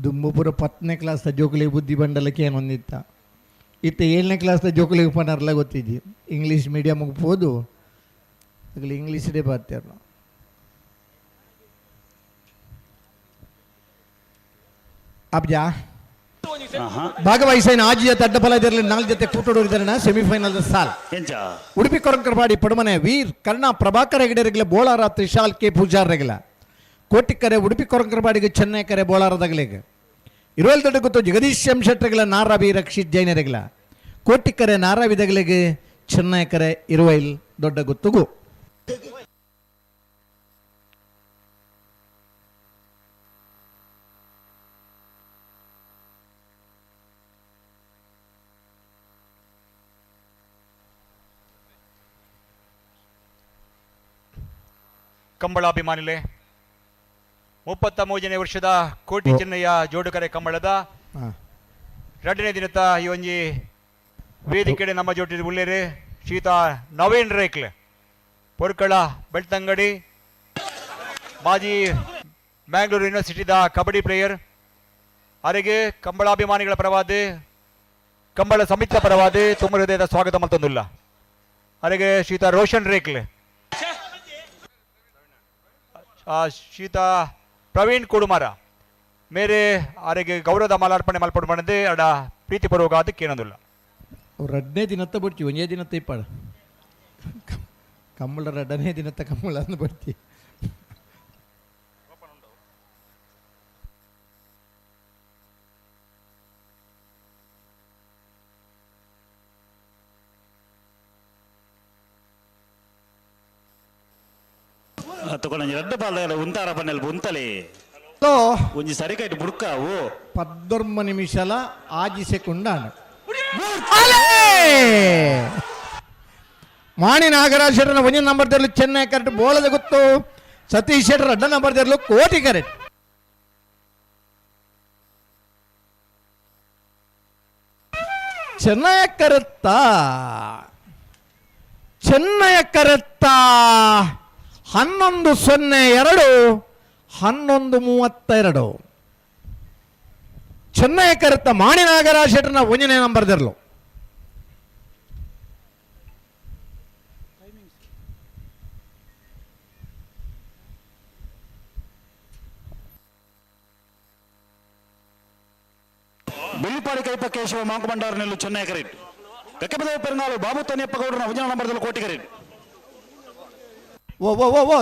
ದುಂಬುಪುರ 10ನೇ ಕ್ಲಾಸ್ ಜೋಕುಲಿಗೆ ಬುದ್ಧಿ ಬಂಡಲಕ್ಕೆ ಏನೊಂದಿತ್ತ ಇತ್ತ 7ನೇ ಕ್ಲಾಸ್ ಜೋಕುಲಿಗೆ ಪನರ್ಲ ಗೊತ್ತಿದ್ದಿ ಇಂಗ್ಲೀಷ್ ಮೀಡಿಯಮ್ಗೆ ಹೋದು ಆಗಲಿ ಇಂಗ್ಲೀಷ್ ಡೇ ಬರ್ತಾರೆ ಅಬ್ಜಾ ಭಾಗವಹಿಸೈನ ಆಜಿ ಜೊತೆ ಅಡ್ಡ ಫಲ ಇದರಲ್ಲಿ 4 ಜೊತೆ ಕೂಟೋಡಿದ್ದಾರೆ ಸೆಮಿಫೈನಲ್ ಸಾಲ್ ಉಡುಪಿ ಕೊರಂಕರಪಾಡಿ ಪಡುಮನೆ ವೀರ್ ಕರ್ಣ ಪ್ರಭಾಕರ್ ಹೆಗಡೆರಗಲ ಬೋಳಾರ ತ್ರಿಶಾಲ್ ಕೆ ಪೂಜಾರ್ ರೆಗಲ ಕೋಟಿಕರೆ ಉಡುಪಿ ಕೊರಂಕರಪಾಡಿಗೆ ಚೆನ್ನೈ ಕರೆ ಬೋಳಾರದಗಲಿಗೆ ಇರುವಲ್ ದೊಡ್ಡ ಗೊತ್ತು ಜಗದೀಶ್ ಎಂ ಶೆಟ್ಟರ್ಗಳ ನಾರಾವಿ ರಕ್ಷಿತ್ ಜೈನರೆಗಲ ಕೋಟಿಕರೆ ನಾರಾವಿದಗಲಿಗೆ ಚೆನ್ನೈ ಕರೆ ಇರುವೈಲ್ ದೊಡ್ಡ ಗೊತ್ತುಗು. ಕಂಬಳಾಭಿಮಾನಿಲೆ 33ನೇ ವರ್ಷದ ಕೋಟಿ ಚೆನ್ನಯ್ಯ ಜೋಡುಕರೆ ಕಂಬಳದ 2ನೇ ದಿನದ ಈ ಒಂಜಿ ವೇದಿಕೆಡೆ ನಮ್ಮ ಜೋಟಿ ಉಳ್ಳೇರೆ ಶ್ರೀತಾ ನವೀನ್ ರೇಕ್ಲೆ ಪೊರ್ಕಳ ಬೆಳ್ತಂಗಡಿ ಮಾಜಿ ಮ್ಯಾಂಗ್ಳೂರು ಯೂನಿವರ್ಸಿಟಿದ ಕಬಡ್ಡಿ ಪ್ಲೇಯರ್ ಅರೆಗೆ ಕಂಬಳಾಭಿಮಾನಿಗಳ ಪರವಾದ ಕಂಬಳ ಸಮಿತಿಯ ಪರವಾದ ತುಂಬ ಹೃದಯದ ಸ್ವಾಗತ ಮತ್ತೊಂದಿಲ್ಲ. ಅರೆಗೆ ಶ್ರೀತಾ ರೋಷನ್ ರೇಕ್ಲೆ ಶ್ರೀತಾ ಪ್ರವೀಣ್ ಕುಡುಮರ ಮೇರೆ ಅರೆಗೆ ಗೌರವದ ಮಾಲಾರ್ಪಣೆ ಮಲ್ಪಡು ಮಾಡಿದೆ ಅಡ ಪ್ರೀತಿಪೂರ್ವಕ ಅದಕ್ಕೆ ಏನೊಂದಿಲ್ಲ. ಅವ್ರು 2ನೇ ದಿನತ್ತ ಬರ್ತೀವಿ ಒಂದೇ ದಿನತ್ತ ಇಪ್ಪಾಡ ಕಂಬಳ 2ನೇ ದಿನತ್ತ ಕಂಬಳ ಅಂದು ಬರ್ತೀವಿ. ತಗೊಂಡು ರಡ್ಡು ಬಾಲ ಉಂತಾರ ಬನ್ನೆಲ್ ಉಂತಲೆ ಒಂಜಿ ಸರಿಕೈಟ್ ಬುಡ್ಕ ಓ 19 ನಿಮಿಷಲ ಆಜಿ ಸೆಕೆಂಡ್ ಮಾಣಿ ನಾಗರಾಜ್ ಶೆಟ್ಟರ್ನ ಒಂದೇ ನಂಬರ್ ತೆರಲು ಚೆನ್ನೈ ಕರೆಕ್ಟ್ ಬೋಳದ ಗೊತ್ತು ಸತೀಶ್ ಶೆಟ್ಟರ್ ಅಡ್ಡ ನಂಬರ್ ತೆರಲು ಕೋಟಿ ಕರೆಕ್ಟ್. ಚೆನ್ನೈ ಕರೆತ್ತ ಚೆನ್ನೈ ಕರೆತ್ತ 11:02 11:32 ಚೆನ್ನೈ ಕರೆತ್ತ ಮಾಣಿ ನಾಗರಾಜ್ ಶೆಟ್ಟರ್ನ ಒಂದನೇ ನಂಬರ್ ತೆರಲು. ಬೆಳ್ಳಿಪಾಡಿ ಕೈಪ ಕೇಶವ ಮಾಂಕುಬಂಡಾರ ನೆಲ್ಲು ಚೆನ್ನೈ ಕರೆಟ್ ಕಕ್ಕಪದೇವ ಪೆರುನಾಳು ಬಾಬು ತನಿಯಪ್ಪ ಗೌಡನ ಒಂದನೇ ನಂಬರ್ದಲ್ಲಿ ಕೋಟಿ ಕರೆಟ್. ಓ ಓ ಓ ಓ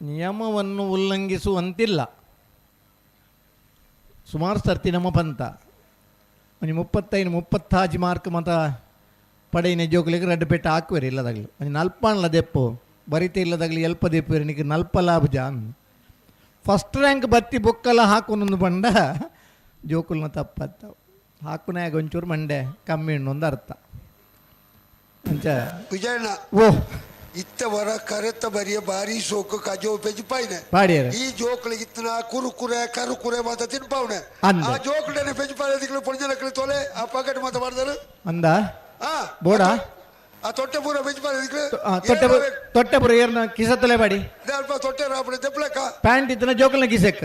ನಿಯಮವನ್ನು ಉಲ್ಲಂಘಿಸುವಂತಿಲ್ಲ. ಸುಮಾರು ಸರ್ತಿ ನಮ್ಮ ಪಂತ ಒಂಜಿ 35 35 ಮಾರ್ಕ್ ಮತ ಪಡೆಯಿನ ಜೋಕುಲಿಗೆ ರಡ್ಡು ಪೆಟ್ಟ ಹಾಕುವೆರು ಇಲ್ಲದಾಗಲಿ ಒಂಜಿ ನಲ್ಪಾಣ್ಲ ದೆಪ್ಪು ಬರಿತೆ ಇಲ್ಲದಾಗಲಿ ಎಲ್ಪ ದೆಪ್ಪುವೆರು ನಿಕ್ ನಲ್ಪ ಲಾಭ ಜಾನ್ ಫಸ್ಟ್ ರ್ಯಾಂಕ್ ಬತ್ತಿ ಬುಕ್ಕೆಲ್ಲ ಹಾಕೊನೊಂದು ಬಂಡ ಜೋಕುಲ್ನ ತಪ್ಪತ್ತಾವು ಹಾಕುನಾಗ ಒಂಚೂರು ಮಂಡೆ ಕಮ್ಮಿ ಒಂದು ಅರ್ಥ ಅಂಚ ವಿಜಯಣ್ಣ ಓ ಇತ್ತ ವರ ಕರೆತ ಬರಿಯ ಬಾರಿ ಸೋಕು ಕಜೋ ಪೆಜಿ ಪಾಯ್ನೆ ಪಾಡಿಯರು. ಈ ಜೋಕ್ಲಿಗೆ ಇತ್ತನ ಕುರುಕುರೆ ಕರುಕುರೆ ಮಾತ ತಿನ್ಪಾವನೆ ಅಂದ. ಆ ಜೋಕ್ಲನೆ ಪೆಜಿ ಪಾಯ್ದಿಕ್ಲು ಪೊಂಜನಕ್ಲು ತೊಲೆ ಆ ಪಾಕೆಟ್ ಮಾತ ಮಾಡ್ದಾರು ಅಂದ ಆ ಬೋಡ ಆ ತೊಟ್ಟೆ ಪೂರ ಪೆಜಿ ಪಾಯ್ದಿಕ್ಲು ತೊಟ್ಟೆ ತೊಟ್ಟೆ ಪೂರ ಏರ್ನ ಕಿಸತ್ತಲೆ ಬಾಡಿ ಅಲ್ಪ ತೊಟ್ಟೆ ರಾಪಡೆ ದೆಪ್ಲಕ್ಕ ಪ್ಯಾಂಟ್ ಇತ್ತನ ಜೋಕಲ್ನ ಕಿಸೆಕ್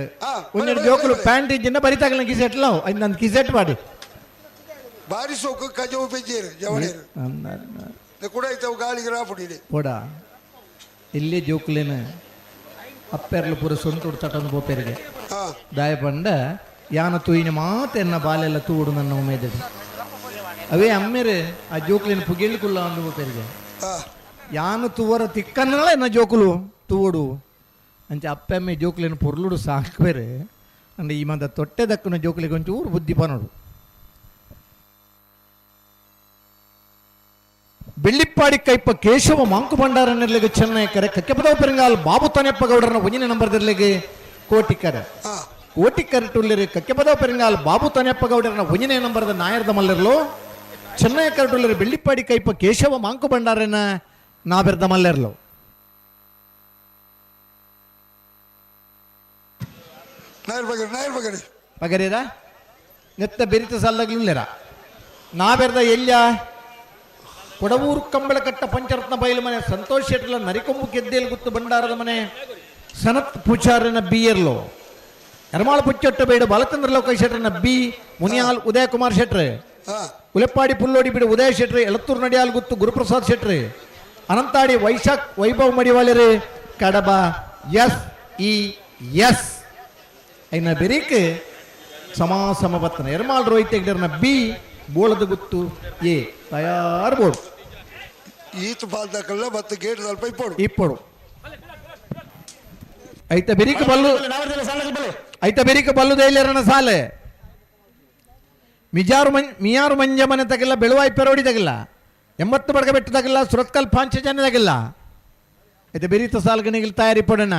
ಒಂದೆರಡು ಜೋಕುಲು ಪ್ಯಾಂಟ್ ಇದ್ದಿನ ಬರಿತಾಗಲ್ನ ಕಿಸೆಟ್ಲ ನನ್ನ ಕಿಸೆಟ್ ಬಾಡಿ ಬಾರಿ ಸೋಕು ಕಜೋ ಪೆಜ್ಜೇರು ಜವಳೇರು ಕೂಡ ಇತ್ತವು ಗಾಳಿಗೆ ರಾಪುಡಿದೆ ಬೋಡ ಇಲ್ಲೇ ಜೋಕುಲೇನ ಅಪ್ಪೆರ್ಲು ಪೂರ ಸೊಂಟು ತಟಂದು ಪೋಪೆರಿಗೆ ದಾಯ ಪಂಡ ಯಾನ ತೂಯಿನ ಮಾತ ಎನ್ನ ಬಾಲೆಲ್ಲ ತೂಡು ನನ್ನ ಉಮೇದಡಿ ಅವೇ ಅಮ್ಮೇರೆ ಆ ಜೋಕ್ಲಿನ ಪುಗೆಲ್ ಕುಲ್ಲ ಒಂದು ಪೋಪೆರಿಗೆ ಯಾನು ತೂವರ ತಿಕ್ಕನ್ನಲ ಎನ್ನ ಜೋಕುಲು ತೂವಡು ಅಂಚೆ ಅಪ್ಪೆಮ್ಮೆ ಜೋಕುಲೇನು ಪೊರ್ಲುಡು ಸಾಕ್ಬೇರೆ ಅಂದ್ರೆ ಈ ಮಂದ ತೊಟ್ಟೆ ದಕ್ಕನ ಜೋಕುಲಿಗೆ ಒಂಚೂರು ಬುದ್ಧಿ ಪನೋಡು. ಬೆಳ್ಳಿಪ್ಪಾಡಿ ಕೈಪ ಕೇಶವ ಮಾಂಕು ಭಂಡಾರನೆಲ್ಲಿಗೆ ಚೆನ್ನೈ ಕರೆ ಕಕ್ಕೆಪದವ ಪೆರಂಗಾಲ್ ಬಾಬು ತನೆಪ್ಪ ಗೌಡರನ ಒಂಜಿನ ನಂಬರ್ದಲ್ಲಿಗೆ ಕೋಟಿಕರೆ ಕೋಟಿಕರೆ ಟುಲ್ಲಿರಿ ಕಕ್ಕೆಪದವ ಪೆರಂಗಾಲ್ ಬಾಬು ತನೆಪ್ಪ ಗೌಡರನ ಒಂಜಿನ ನಂಬರ್ದ ನಾಯರ್ದ ಮಲ್ಲರ್ಲು ಚೆನ್ನೈ ಕರೆ ಬೆಳ್ಳಿಪ್ಪಾಡಿ ಕೈಪ ಕೇಶವ ಮಾಂಕು ಭಂಡಾರನ ನಾಬೆರ್ದ ಮಲ್ಲೆರ್ಲು. ಪಗರಿರ ನೆತ್ತ ಬೆರಿತ ಸಲ್ಲಗ್ಲಿಲ್ಲರ ನಾಬೆರ್ದ ಎಲ್ಯ ಕೊಡವೂರು ಕಂಬಳಕಟ್ಟ ಪಂಚರತ್ನ ಬಯಲು ಮನೆ ಸಂತೋಷ್ ಶೆಟ್ಟಲ ನರಿಕೊಂಬು ಗೆದ್ದೇಲು ಗುತ್ತು ಭಂಡಾರದ ಮನೆ ಸನತ್ ಪೂಜಾರನ ಬಿಯರ್ಲೋ ಎರ್ಮಾಳ ಪುಚ್ಚೊಟ್ಟ ಬೇಡು ಬಾಲಚಂದ್ರ ಲೋಕ ಶೆಟ್ಟರನ ಬಿ ಮುನಿಯಾಲ್ ಉದಯ ಕುಮಾರ್ ಶೆಟ್ರೆ ಉಲೆಪ್ಪಾಡಿ ಪುಲ್ಲೋಡಿ ಬಿಡು ಉದಯ ಶೆಟ್ರೆ ಎಳತ್ತೂರು ನಡಿಯಾಲ್ ಗುತ್ತು ಗುರುಪ್ರಸಾದ್ ಶೆಟ್ರೆ ಅನಂತಾಡಿ ವೈಶಾಖ್ ವೈಭವ್ ಮಡಿವಾಳರೆ ಕಡಬ ಎಸ್ ಇ ಎಸ್ ಐನ ಬೆರಿಕ್ ಸಮಾಸಮ ಬತ್ತನ ಎರ್ಮಾಳ್ ರೋಹಿತ್ ಹೆಗ್ಡರ್ನ ಬಿ ಬೋಳದ ಗುತ್ತು ಎ ತಯಾರು ಬೋರ್ಡ್ ಈತ ಪಾಲ್ದಾಕಲ್ಲ ಮತ್ತು ಗೇಟ್ ಸ್ವಲ್ಪ ಇಪ್ಪಡು ಇಪ್ಪಡು ಐತ ಬೆರಿಕ್ ಬಲ್ಲು ಐತ ಬೆರಿಕ್ ಬಲ್ಲು ದೈಲೇರನ ಸಾಲೆ ಮಿಜಾರು ಮಂಜ ಮಿಯಾರು ಮಂಜ ಮನೆ ತಗಿಲ್ಲ ಬೆಳುವಾಯಿ ಪೆರೋಡಿ ತಗಿಲ್ಲ 80 ಬಡಗ ಬೆಟ್ಟು ತಗಿಲ್ಲ ಸುರತ್ಕಲ್ ಪಾಂಚಜನ್ಯ ತಗಿಲ್ಲ ಐತ ಬೆರೀತ ಸಾಲ್ಗಣಿಗೆ ತಯಾರಿ ಪಡೋಣ.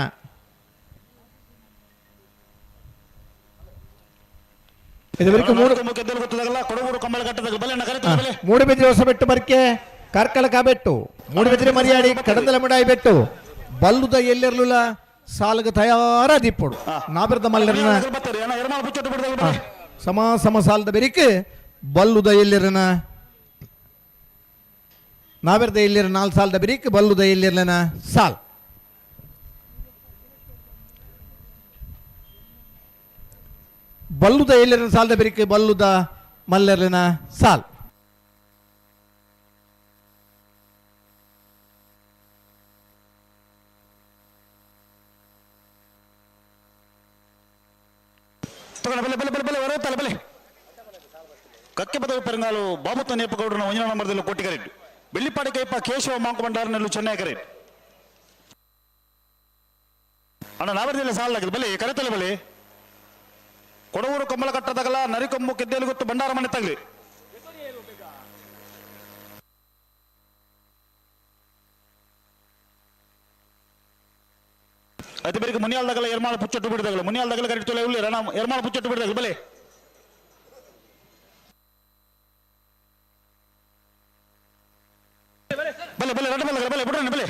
ಮೂಡುಬಿದ್ರೆ ಹೊಸಬೆಟ್ಟು ಬರ್ಕೆ ಕಾರ್ಕಳಕ ಬೆಟ್ಟು ಮೂಡುಬಿದ್ರೆ ಮರಿಯಾಡಿ ಕಡಂದಲ ಮುಡಾಯಿ ಬೆಟ್ಟು ಬಲ್ಲುದ ಎಲ್ಲೆರ್ಲುಲ ಸಾಲಗ ತಯಾರ ದಿಪ್ಪಡು ನಾಬಿರ್ದ ಮಲ್ಲರನ ಸಮ ಸಮ ಸಾಲದ ಬೆರಿಕ್ ಬಲ್ಲುದ ಎಲ್ಲೆರನ ನಾಬಿರ್ದ ಎಲ್ಲೆರ 4 ಸಾಲದ ಬೆರಿಕ್ ಬಲ್ಲುದ ಎಲ್ಲೆರ್ಲನ ಸಾಲ್. ಬಲ್ಲುದ ಎಲ್ಲೆರನ ಸಾಲದ ಬೆರಿಕ್ ಬಲ್ಲುದ ಮಲ್ಲೆರ್ಲನ ಸಾಲ್. ಬಲೆ ಬಲೆ ಬಲೆ ಬಲೆ ಹೊರತಲ್ಲ ಬಲೆ ಕಕ್ಕೆಪದವಿ ಪೆರಂಗಾಲು ಬಾಬು ತನ್ಯಪ್ಪಗೌಡರನ ಒಂಜನ ನಂಬರ್ದಲ್ಲಿ ಕೋಟಿಗರೆಡ್ಡಿ ಬೆಳ್ಳಿಪಾಡಿ ಕೈಪ ಕೇಶವ ಮಾಂಕು ಭಂಡಾರನಲ್ಲೂ ಚೆನ್ನೈ ಕರೆಡ್ಡಿ ಅಣ್ಣ ನಾವರದಲ್ಲಿ ಸಾಲಾಗಿದೆ ಬಲೆ ಕರೆತಲೆ ಬಲೆ ಕೊಡವೂರು ಕಮ್ಮಲ ಕಟ್ಟದಗಲ ನರಿಕೊಂಬು ಕೆದ್ದೇಲು ಗೊತ್ತು ಭಂಡಾರ ಮನೆ ತಗಲಿ అయితే ಬೆರಿಗೆ ಮುನಿಯಾಲ್ದಾಗಲ ಎರ್ಮಾಳ ಪುಚ್ಚಟ್ಟು ಬಿಡಿದಾಗಲ ಮುನಿಯಾಲ್ದಾಗಲ ಕರೆಕ್ಟ್ ತೊಲೆ ಉಳ್ಳಿ ರಣ ಎರ್ಮಾಳ ಪುಚ್ಚಟ್ಟು ಬಿಡಿದಾಗಲ ಬಲೆ ಬಲೆ ಬಲೆ ರಡ್ಡ ಬಲ್ಲ ಬಲೆ ಬಿಡ್ರಣ ಬಲೆ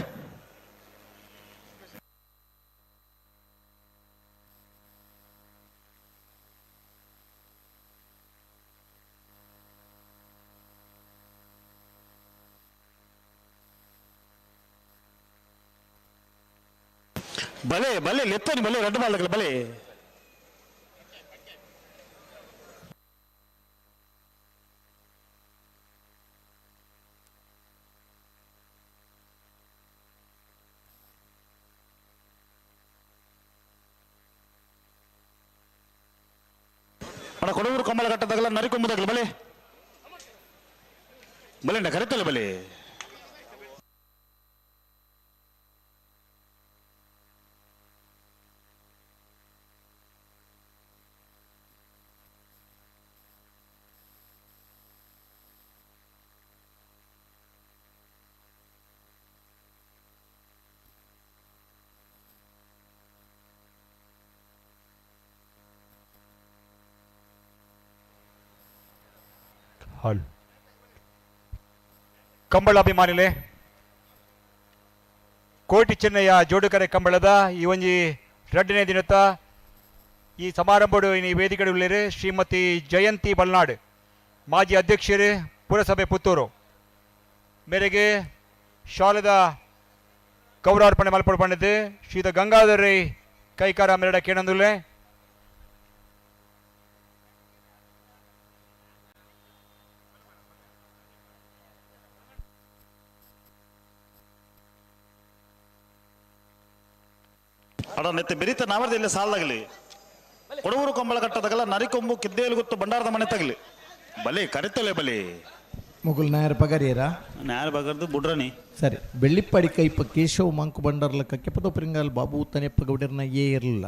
ಬಲೆ ಬಲೆ ಲೆತ್ತನಿ ಬಲೆ ರಡ್ಡು ಬಾಲ್ದಾಗಲ ಬಲೆ ಅಣ್ಣ ಕೊಡವೂರು ಕಂಬಳ ಕಟ್ಟದಾಗಲ ನರಿಕೊಂಬುದಾಗಲ ಬಲೆ ಬಲೆ ಅಣ್ಣ ಕರೆತಲ್ಲ ಬಲೆ ಹಾಲ್ ಕಂಬಳ ಅಭಿಮಾನಿಲೆ ಕೋಟಿ ಚೆನ್ನಯ್ಯ ಜೋಡುಕರೆ ಕಂಬಳದ ಈ ಒಂಜಿ ರಡ್ಡನೇ ದಿನತ್ತ ಈ ಸಮಾರಂಭಡು ಈ ವೇದಿಕೆಡುಳ್ಳೇರು ಶ್ರೀಮತಿ ಜಯಂತಿ ಬಲ್ನಾಡ್ ಮಾಜಿ ಅಧ್ಯಕ್ಷರು ಪುರಸಭೆ ಪುತ್ತೂರು ಮೇರೆಗೆ ಶಾಲೆದ ಗೌರವಾರ್ಪಣೆ ಮಲ್ಪಡು ಪಂಡಿತು ಶ್ರೀದ ಗಂಗಾಧರ ರೈ ಕೈಕಾರ ಮೆರಡ ಕೇಣಂದುಲ್ಲೆ. ಅಡ ನೆತ್ತೆ ಬೆರಿತ ನಾವರದಲ್ಲಿ ಸಾಲದಾಗಲಿ ಕೊಡವೂರು ಕಂಬಳ ಕಟ್ಟದಾಗಲ ನರಿಕೊಂಬು ಕಿದ್ದೇಲು ಗೊತ್ತು ಭಂಡಾರದ ಮನೆ ತಗಲಿ ಬಲೆ ಕರೆತಲೆ ಬಲೆ. ಮುಗುಲ್ ನಾಯರ್ ಪಗರಿಯರಾ? ನಾಯರ್ ಪಗರ್ದು ಬುಡ್ರನಿ. ಸರಿ. ಬೆಳ್ಳಿಪ್ಪಾಡಿ ಕೈಪ ಕೇಶವ ಮಾಂಕು ಬಂಡರ್ಲ ಕಕ್ಕೆಪದ ಪ್ರಿಂಗಾಲ್ ಬಾಬು ತನೆಪ್ಪ ಗೌಡರ್ನ ಏ ಇರಲಿಲ್ಲ.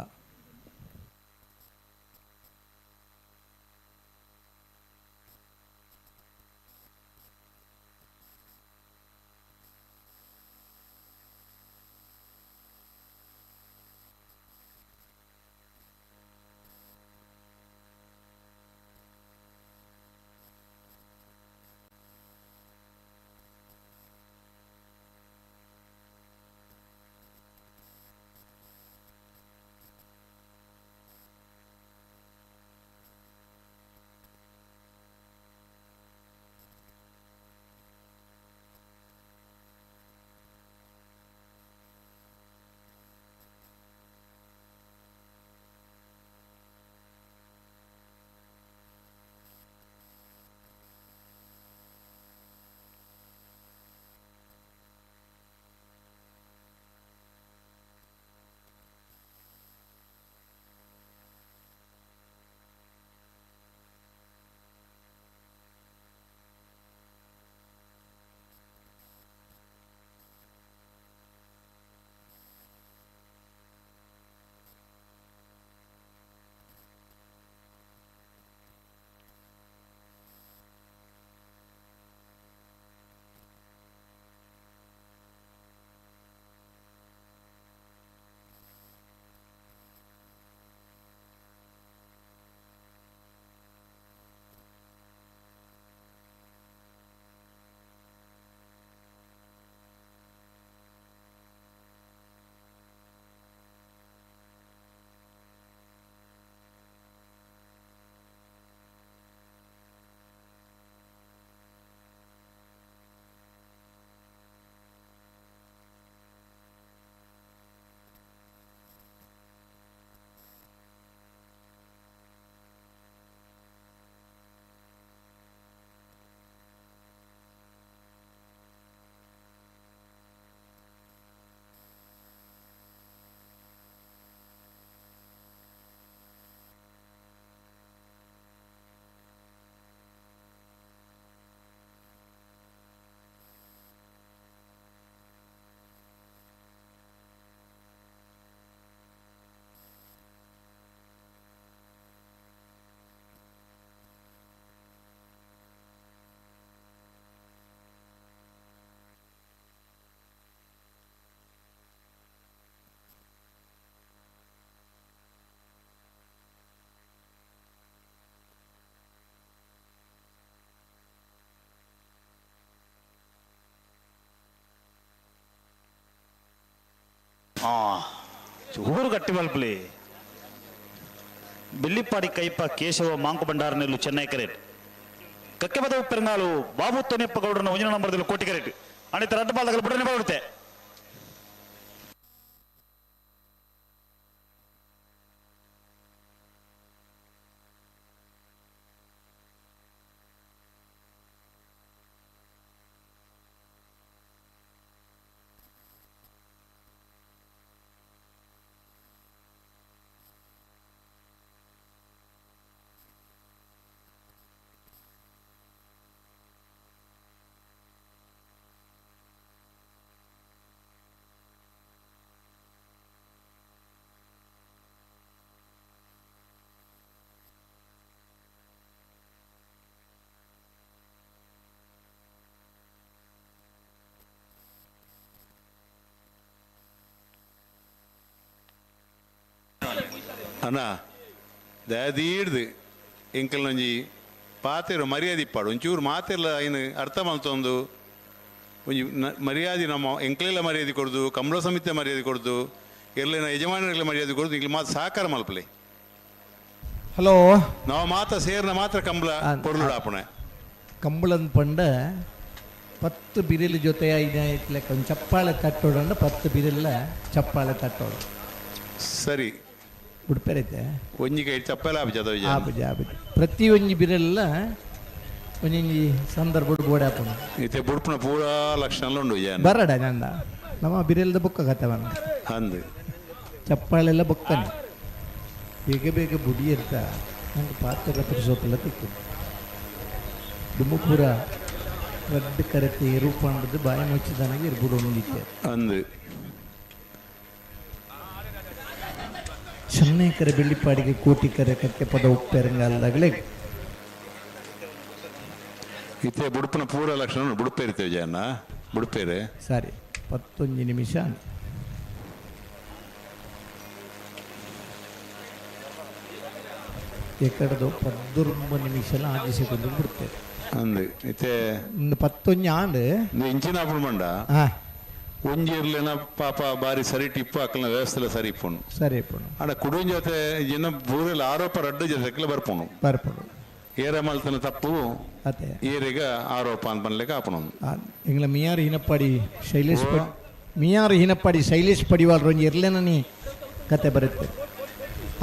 ಊರು ಗಟ್ಟಿ ಮಲ್ಪಲಿ. ಬೆಳ್ಳಿಪ್ಪಾಡಿ ಕೈಪ ಕೇಶವ ಮಾಂಕು ಭಂಡಾರನೆಲ್ಲು ಚೆನ್ನೈ ಕರೇಟ್. ಕಕ್ಕೆಬದ ಉಪ್ಪೆರಂಗಾಲು ಬಾಬು ತೊನೆಪ್ಪ ಗೌಡರನ ಒಂಜಿನ ನಂಬರ್ದಲ್ಲಿ ಕೋಟಿ ಕರೇಟ್. ಅಣಿತ ರಡ್ಡು ಬಾಲ್ದಗಲು ಬುಡನೆ ಬರುತ್ತೆ. ಅಣ್ಣ ದಯದೀಡ್ದು ಎಂಕಲ್ ಒಂಜಿ ಪಾತೆರು ಮರ್ಯಾದೆ ಇಪ್ಪಾಡು ಒಂಚೂರು ಮಾತೆಲ್ಲ ಏನು ಅರ್ಥ ಮಲ್ತೊಂದು ಒಂಜಿ ಮರ್ಯಾದೆ ನಮ್ಮ ಎಂಕ್ಲೆಲ್ಲ ಮರ್ಯಾದೆ ಕೊಡ್ದು, ಕಂಬಳ ಸಮಿತಿ ಮರ್ಯಾದೆ ಕೊಡ್ದು, ಎಲ್ಲನ ಯಜಮಾನರಿಗೆಲ್ಲ ಮರ್ಯಾದೆ ಕೊಡ್ದು, ಇಂಕ್ಲೆ ಮಾತು ಸಹಕಾರ ಮಲ್ಪಲೆ. ಹಲೋ, ನಾವು ಮಾತ ಸೇರ್ನ ಮಾತ್ರ ಕಂಬಳ ಪೊರ್ಲುಡಾಪಣೆ ಕಂಬಳನ್ ಪಂಡ 10 ಬಿರಿಲ್ ಜೊತೆ ಐದಾಯ್ತಲೆಕ್ಕ ಒಂದು ಚಪ್ಪಾಳೆ ತಟ್ಟೋಡಂಡ 10 ಬಿರಿಲ್ಲ ಚಪ್ಪಾಳೆ ತಟ್ಟೋಡು. ಸರಿ ಉಡುಪೇರೈತೆ ಒಂಜಿ ಕೈ ಚಪ್ಪಲ ಆಪುಜ ಆಪುಜ ಆಪುಜ ಪ್ರತಿ ಒಂಜಿ ಬಿರೆಲ್ಲ ಒಂಜೊಂಜಿ ಸಂದರ್ಭ ಬೋಡೆ ಆಪುಂಡು. ಇತ್ತೆ ಬುಡ್ಪುನ ಪೂರಾ ಲಕ್ಷಣ ಉಂಡು ಬರಡ ನಂದ ನಮ್ಮ ಬಿರೆಲ್ದ ಬೊಕ್ಕ ಕಥವನ ಅಂದು ಚಪ್ಪಾಳೆಲ್ಲ ಬೊಕ್ಕನೆ ಬೇಗ ಬೇಗ ಬುಡಿ ಇರ್ತ ನಂಗೆ ಪಾತ್ರೆ ಪುರುಸೋತೆಲ್ಲ ತಿಕ್ಕು ದುಮ್ಮು ಪೂರ. ರಡ್ಡ್ ಕರೆತೆ ಎರು ಪಂಡ್ದ್ ಬಾಯಿ ಮುಚ್ಚಿದನಗೆ ಇರ್ಬುಡೊಂದಿತ್ತೆ ಅಂದು ಚೆನ್ನೈ ಕರೆ ಬೆಳ್ಳಿಪಾಡಿಗೆ ಕೋಟಿ ಕರೆ ಕಕ್ಕೆ ಪದ ಉಪ್ಪೆರಂಗಾಲದಾಗಲೇ ಇತ್ತೆ ಬುಡುಪನ ಪೂರ ಲಕ್ಷಣ ಬುಡುಪೇರಿತೇವೆ ಜನ ಬುಡುಪೇರೆ. ಸರಿ 11 ನಿಮಿಷ. ಎಕಡದು 19 ನಿಮಿಷ ಆಜಿಸಿಕೊಂಡು ಬಿಡ್ತೇವೆ ಅಂದು ಇತ್ತೆ ಒಂದು 11 ಆಂಡ್ ಇಂಚಿನ ಆಪುಣ ಮಂಡ ಒಂಜಿ ಇರ್ಲೇನ ಪಾಪ ಬಾರಿ ಸರಿ ಟಿಪ್ಪು ಅಕ್ಕಲ್ನ ವ್ಯವಸ್ಥೆ ಸರಿ ಇಪ್ಪುಂಡು ಸರಿ ಇಪ್ಪುಂಡು. ಆಂಡ ಕುಡುಂಜ ಜೊತೆ ಜನ ಪೂರೆಲ್ಲ ಆರೋಪ ರಡ್ಡು ಜೊತೆ ಬರ್ಪುಂಡು ಬರ್ಪುಂಡು. ಏರ ಮಲ್ತನ ತಪ್ಪು ಅದೇ ಏರಿಗ ಆರೋಪ ಅಂತ ಬನ್ಲಿಕ್ಕೆ ಆಪುಣ. ಎಂಗ್ಲ ಮಿಯಾರ್ ಹಿನಪ್ಪಾಡಿ ಶೈಲೇಶ್ ಮಿಯಾರ್ ಹಿನಪ್ಪಾಡಿ ಶೈಲೇಶ್ ಪಡಿವಾಲ್ ರೊಂಜಿ ಇರ್ಲೇನ ಕತೆ ಬರುತ್ತೆ.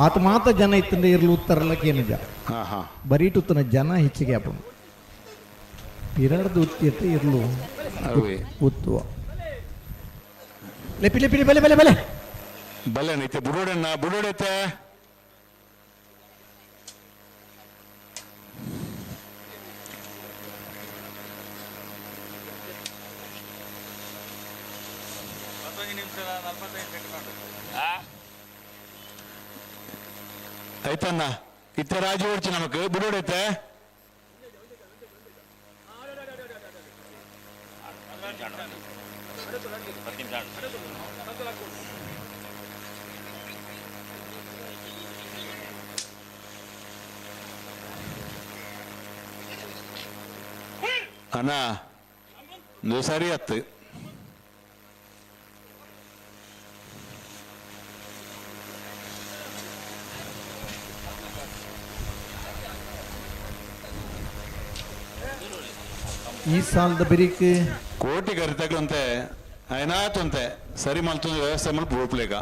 ಆತ ಮಾತ ಜನ ಇತ್ತಂದ್ರೆ ಇರ್ಲು ಉತ್ತರಲಕ್ಕೆ ಏನಿಜ ಬರೀಟುತ್ತನ ಜನ ಹೆಚ್ಚಿಗೆ ಆಪುಂಡು. ಪಿರಡ್ದು ಉತ್ತಿರ್ತ ಇರ್ಲು ಉತ್ತುವ ಲೆಪಿ ಲೆಪಿ ಬಲೆ ಬಲೆ ಬಲೆ ಬಲೆ ಐತೆ ಬುಡೋಡಣ್ಣ ಬುಡೋಡೈತೆ. ಆಯ್ತಣ್ಣ ಇತ್ತೆ ರಾಜು ಓಡ್ಚಿ ನಮಕ್ ಬುಡೋಡೈತೆ. ಅಣ್ಣ ಇದು ಸರಿ ಆತು. ಈ ಸಾಲದ ಬೆರಿಕ್ ಕೋಟಿ ಕರಿತಕ್ಕಂತೆ ಐನಾತಂತೆ ಸರಿ ಮಲ್ತೊಂದು ವ್ಯವಸ್ಥೆ ಮಲ್ಪ ಬೋಪ್ಲೇಗ.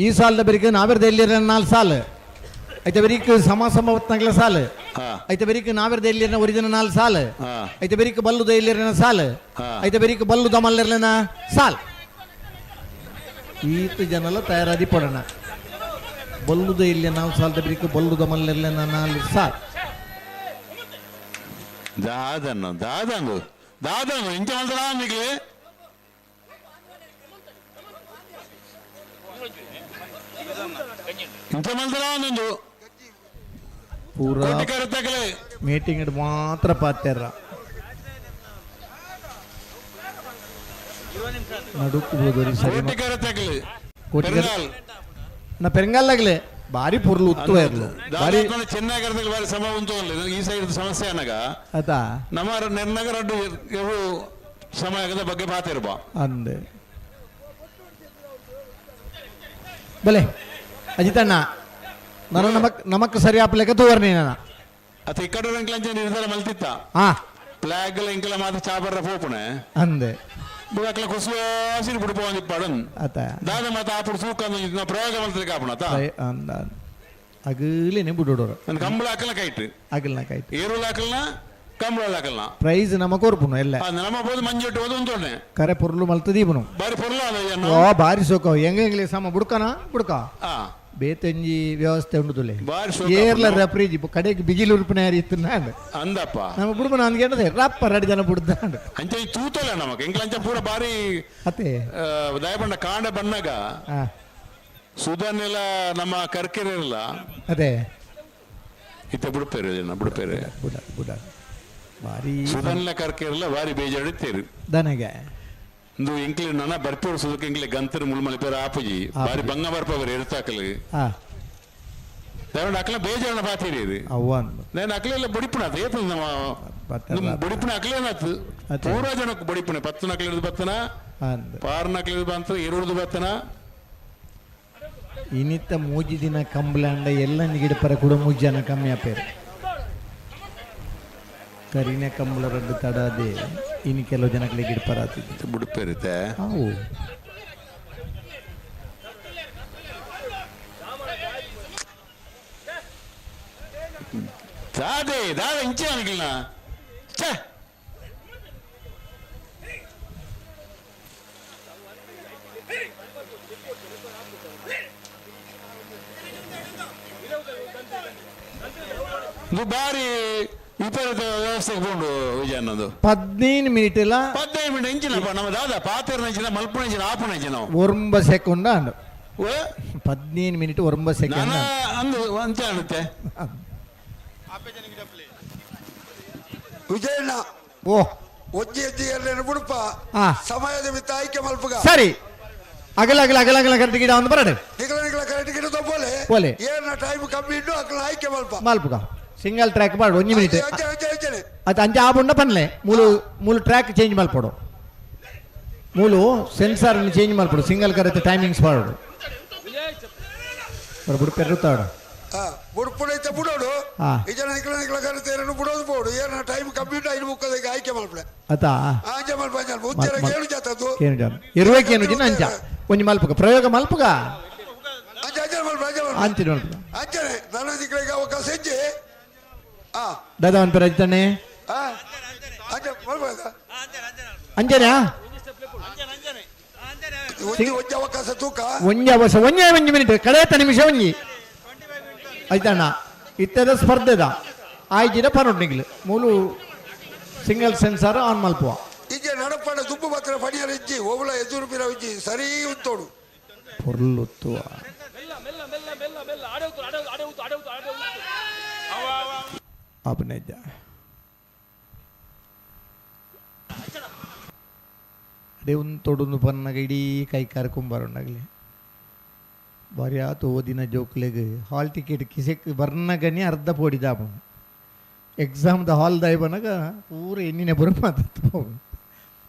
ಈ ಸಾಲದ ಬೆರಿಕ್ ನಾವೆರ್ದ ಎಲ್ಲಿರ 4 ಸಾಲ ಐತೆ ಬೆರಿಕ್ ಸಮ ಸಮ ಹೊತ್ನಾಗ್ಲ ಸಾಲ ಐತೆ ಬೆರಿಕ್ ನಾವೆರ್ದ ಎಲ್ಲಿರನ ಒರಿಜಿನ 4 ಸಾಲ ಐತೆ ಬೆರಿಕ್ ಬಲ್ಲುದ ಎಲ್ಲಿರನ ಸಾಲ ಐತೆ ಬೆರಿಕ್ ಬಲ್ಲುದ ಮಲ್ಲಿರ್ಲನ ಸಾಲ್. ಈತ ಜನಲ ತಯಾರಾದಿ ಪಡೋಣ. ಬಲ್ಲುದ ಇಲ್ಲಿ 4 ಸಾಲದ ಬೆರಿಕ್ ಬಲ್ಲುದ ಮಲ್ಲಿರ್ಲನ 4 ಸಾಲ್. ದಾದನ್ನು ದಾದಂದು ದಾದನ್ನು ಇಂಚ ಮಲ್ತರಾ ನಿಗ್ಲಿ ಇಂಚ ಮಲ್ತರಾ ಒಂದೊಂದು ಪೂರಾ ಮೀಟಿಂಗ್ ಮಾತ್ರ ಪಾತ್ಯಾರ ನಡುಕು ಸರಿ ನಾ ಪೆರಂಗಾಲ್ದಾಗಲೇ ಬಾರಿ ಪೊರ್ಲು ಉತ್ತುವ ಇರ್ಲು ಬಾರಿ ಚೆನ್ನಾಗಿ ಬಾರಿ ಸಮ ಉಂಟು ಈ ಸೈಡ್ ಸಮಸ್ಯೆ ಅನಗ ಆತಾ ನಮ್ಮ ನಿರ್ನಗರ ರಡ್ಡು ಇವು ಸಮಯದ ಬಗ್ಗೆ ಮಾತಿರ್ಬ ಅಂದೆ ಬಲೆ ಅಜಿತಣ್ಣ ನಾನು ನಮಕ್ ನಮಕ್ ಸರಿ ಆಪಲೇಕ ತೋರ್ನಿ ನಾನು ಅತ ಇಕ್ಕಡ ರಂಕ್ಲಂಚ ನಿರ್ಧಾರ ಮಲ್ತಿತ್ತ ಪ್ಲಾಗ್ ಇಂಕಲ ಮಾತ್ರ ಚಾಬರ್ರ ಪೋಪುಣೆ ಅಂದೆ ಬುಡಕ್ಲ ಕುಸುವಾಸಿನ ಬುಡುಪ ಒಂದಿಪ್ಪಡನ್ ಆತ ದಾದ ಮಾತ ಆಪುಡು ಸೂಕಂದು ಪ್ರಯೋಗ ಮಲ್ತಲಿಕ್ಕೆ ಆಪುಣ ಆತ ಅಂದ ಅಗಲೇನೆ ಬುಡೋಡೋರು ನನ್ನ ಕಂಬಳ ಹಾಕಲ ಕೈಟ್ ಅಗಲ್ನ ಕೈಟ್ ಏರುಳ ಹಾಕಲ್ನ ಕಂಬಳ ಹಾಕಲ್ನ ಪ್ರೈಸ್ ನಮ ಕೊರ್ಪುನು ಎಲ್ಲ ನಮ್ಮ ಬೋದು ಮಂಜೊಟ್ಟು ಹೋದು ಉಂಟೋನೆ ಕರೆ ಪೊರ್ಲು ಮಲ್ತದೀಪುನು ಬಾರಿ ಪೊರ್ಲು ಓ ಬಾರಿ ಸೋಕ ಹೆಂಗ ಹೆಂಗ್ಲಿ ಸಮ ಬುಡ್ಕನ ಬುಡ್ಕ ಬೇತೆಂಜಿ ವ್ಯವಸ್ಥೆ ಉಂಡುದುಲೆ ಏರ್ಲ ರೆಫ್ರೀಜಿ ಕಡೆಗೆ ಬಿಗಿಲು ಉರುಪಿನ ಯಾರು ಇತ್ತು ನಾಂಡ್ ಅಂದಪ್ಪ ನಮ್ಮ ಬುಡುಬನ ಅಂದ್ಕೊಂಡದೆ ರಪ್ಪ ರೆಡ್ ಜನ ಬುಡ್ದಾಂಡ್ ಅಂಚೆ ತೂತಲ್ಲ ನಮಕ್ ಎಂಕ್ಲ ಅಂಚ ಪೂರ ಬಾರಿ ಅತೆ ದಯಬಂಡ ಕಾಂಡ ಬಣ್ಣಗ ಸುಧನ್ನೆಲ್ಲ ನಮ್ಮ ಕರ್ಕೆರೆ ಇರಲ್ಲ ಅದೇ ಇತ್ತೆ ಬುಡುಪೇರು ಜನ ಬುಡುಪೇರು ಬುಡ ಬುಡ ಬಾರಿ ಸುಧನ್ಲ ಕರ್ಕೆರೆಲ್ಲ ಬಾರಿ ಬೇಜಾಡಿತ್ತೇರು ದನಗೆ ಇಂದು ಎಂಕ್ಲೆ ನನ ಬರ್ಪೋಡು ಸುದಕ್ಕೆ ಎಂಕ್ಲೆ ಗಂತರು ಮುಳ್ಮಲಿ ಪೇರು ಆಪುಜಿ ಬಾರಿ ಬಂಗ ಬರ್ಪವರು ಎರ್ತಾಕಲು ದಯವಂಡ ಅಕ್ಲ ಬೇಜಾರಣ ಬಾತೀರಿ ನಾನು ಅಕ್ಲೆಲ್ಲ ಬಡಿಪುಣ ಆತ ಏತು ನಮ್ಮ ಬಡಿಪುಣ ಅಕ್ಲೇನಾತು ಪೂರ ಜನಕ್ಕೆ ಬಡಿಪುಣೆ ಪತ್ತು ನಕ್ಲಿಡ್ದು ಬತ್ತನ ಪಾರ್ ನಕ್ಲಿಡ್ದು ಬಂತ ಎರುಡ್ದು ಬತ್ತನ ಇನಿತ ಮೂಜಿ ದಿನ ಕಂಬ್ಲಾಂಡ ಎಲ್ಲ ಗಿಡಪರ ಕೂಡ ಮೂಜಿ ಜನ ಕಮ್ಮಿ ಆಪೇರು ಕರಿನ ಕಂಬಳ ರಡ್ಡು ತಡಾದೆ ಇನ್ನು ಕೆಲವು ಜನಗಳಿಗೆ ಗಿಡಪರ ಆತಿದ್ದು ಬುಡುಪೇರಿತೆ ಅವು ದಾದೆ ದಾದ ಇಂಚೆ ಅನ್ಕಿಲ್ಲ ಛೇ ಇದು ಬಾರಿ ವಿಪರೀತ ವ್ಯವಸ್ಥೆಗೆ ಪೋಂಡು ವಿಜಯನಂದು 15 ಮಿನಿಟ್ ಇಲ್ಲ 15 ಮಿನಿಟ್ ಇಂಚಿನಪ್ಪ ನಮ್ಮ ದಾದ ಪಾತೆರ್ನ ಇಂಚಿನ ಮಲ್ಪುನ ಇಂಚಿನ ಆಪುನ ಇಂಚಿನ 9 ಸೆಕೆಂಡ್ ಅಂಡು 15 ಮಿನಿಟ್ 9 ಸೆಕೆಂಡ್ ಅಂದು ಅಂಚ ಆಡುತ್ತೆ ವಿಜಯಣ್ಣ ಓ ಒಂಜಿ ಹೆಜ್ಜೆ ಎರಡನೇ ಬುಡುಪ ಸಮಯದ ಮಿತ್ತ ಆಯ್ಕೆ ಮಲ್ಪುಗ ಸರಿ ಅಗಲ ಅಗಲ ಅಗಲ ಅಗಲ ಕರೆಕ್ಟ್ ಗಿಡ ಒಂದು ಬರಡು ನಿಗಲ ನಿಗಲ ಕರೆಕ್ಟ್ ಗಿಡ ತಪ್ಪೋಲೆ ಪೋಲೆ. ಏನ ಟೈಮ್ ಕಮ್ಮಿ ಇಟ್ಟು ಅಕಲ ಆಯ್ಕೆ ಮಲ್ಪ ಮಲ್ಪುಗ ಸಿಂಗಲ್ ಟ್ರ್ಯಾಕ್ ಮಾಡು ಒಂಜಿ ಮಿನಿಟ್ ಅಂಚೆ ಅಂಚೆ ಅಂಚನೆ ಅದು ಅಂಚೆ ಆಪುಂಡ ಪನ್ಲೆ ಮೂಲು ಮೂಲು ಟ್ರ್ಯಾಕ್ ಚೇಂಜ್ ಮಲ್ಪೊಡು ಮೂಲು ಸೆನ್ಸಾರ್ ಚೇಂಜ್ ಮಲ್ಪೊಡು single correct timings ಮಾಡೋಡು ಬುಡು ಪೆರುತ್ತಾಡು ಬುಡುಪುಡೈತೆ ಬುಡೋಡು ಈ ಜನ ನಿಗಲ ನಿಗಲ ಕರೆಕ್ಟ್ ಎರಡು ಬುಡೋದು ಬೋಡು ಏನ ಟೈಮ್ ಕಮ್ಮಿ ಇಟ್ಟು ಐದು ಮುಕ್ಕದಕ್ಕೆ ಆಯ್ಕೆ ಮಲ್ಪಲೆ ಅತಾ ಅಂಚೆ ಮಲ್ಪ ಅಂಚೆ ಮಲ್ಪ ಉತ್ತರ ಕೇಳು ಜಾತದ್ದು ಕೇನು ಜಾತ ಇರುವೆ ಕೇನು ಜಿನ ಅಂಚ ಒಂಜಿ ಮಲ್ಪುಗ ಪ್ರಯೋಗ ಮಲ್ಪುಗ ಅಂಚೆ ಅಂಚೆ ಮಲ್ಪ ಅಂಚೆ ಮಲ್ಪ ಅಂಚೆ ಮಲ್ಪುಗ ಅಂಚನೆ ನನ್ನ ದಿಕ್ಕಳಿಗೆ ಅವಕಾಶ ಹೆಜ್ಜೆ ದಾದಾ ಒಂದು ಪೇರು ಅಜ್ಜನೆ ಅಂಚೆ ಮಲ್ಪ ಅಂಜನಾ ಒಂಜಿ ಒಂಜಿ ಅವಕಾಶ ತೂಕ ಒಂಜಿ ಅವಕಾಶ ಒಂಜೇ ಒಂಜಿ ಮಿನಿಟ್ ಕಡೆತ ನಿಮಿಷ ಒಂಜಿ ಆಯ್ತಣ್ಣ ಇತ್ತೆದ ಸ್ಪರ್ಧೆದ ಆಯ್ಜಿಡ ಪನೊಡು ನಿಗ್ಲು ಮೂಲು single sensor on ಮಲ್ಪುವ ಇಜ್ಜೆ ನಡಪಡ ದುಬ್ಬು ಮಾತ್ರ ಪಡಿಯರ ಇಜ್ಜಿ ಓಬುಲ ಎದುರು ಪಿರ ಇಜ್ಜಿ ಸರಿ ಉತ್ತೋಡು ಪೊರ್ಲುತ್ತುವ ಅಪನೆಜ್ಜ ಅಡೆ ಉಂತೊಡುಂದು ಪನ್ನಗ ಇಡೀ ಕೈ ಕರ್ಕೊಂಬರೋಣಾಗಲಿ ಬಾರಿ ಆತು ಓದಿನ ಜೋಕ್ಲೆಗ್ ಹಾಲ್ ಟಿಕೆಟ್ ಕಿಸೆಕ್ ಬರ್ನಗನಿ ಅರ್ಧ ಪೋಡಿ ಜಾಪು ಎಕ್ಸಾಮ್ದ ಹಾಲ್ ದಾಯ್ ಬನ್ನಾಗ ಪೂರ ಎಣ್ಣಿನ ಬರ ಮಾತಾಡ್ತು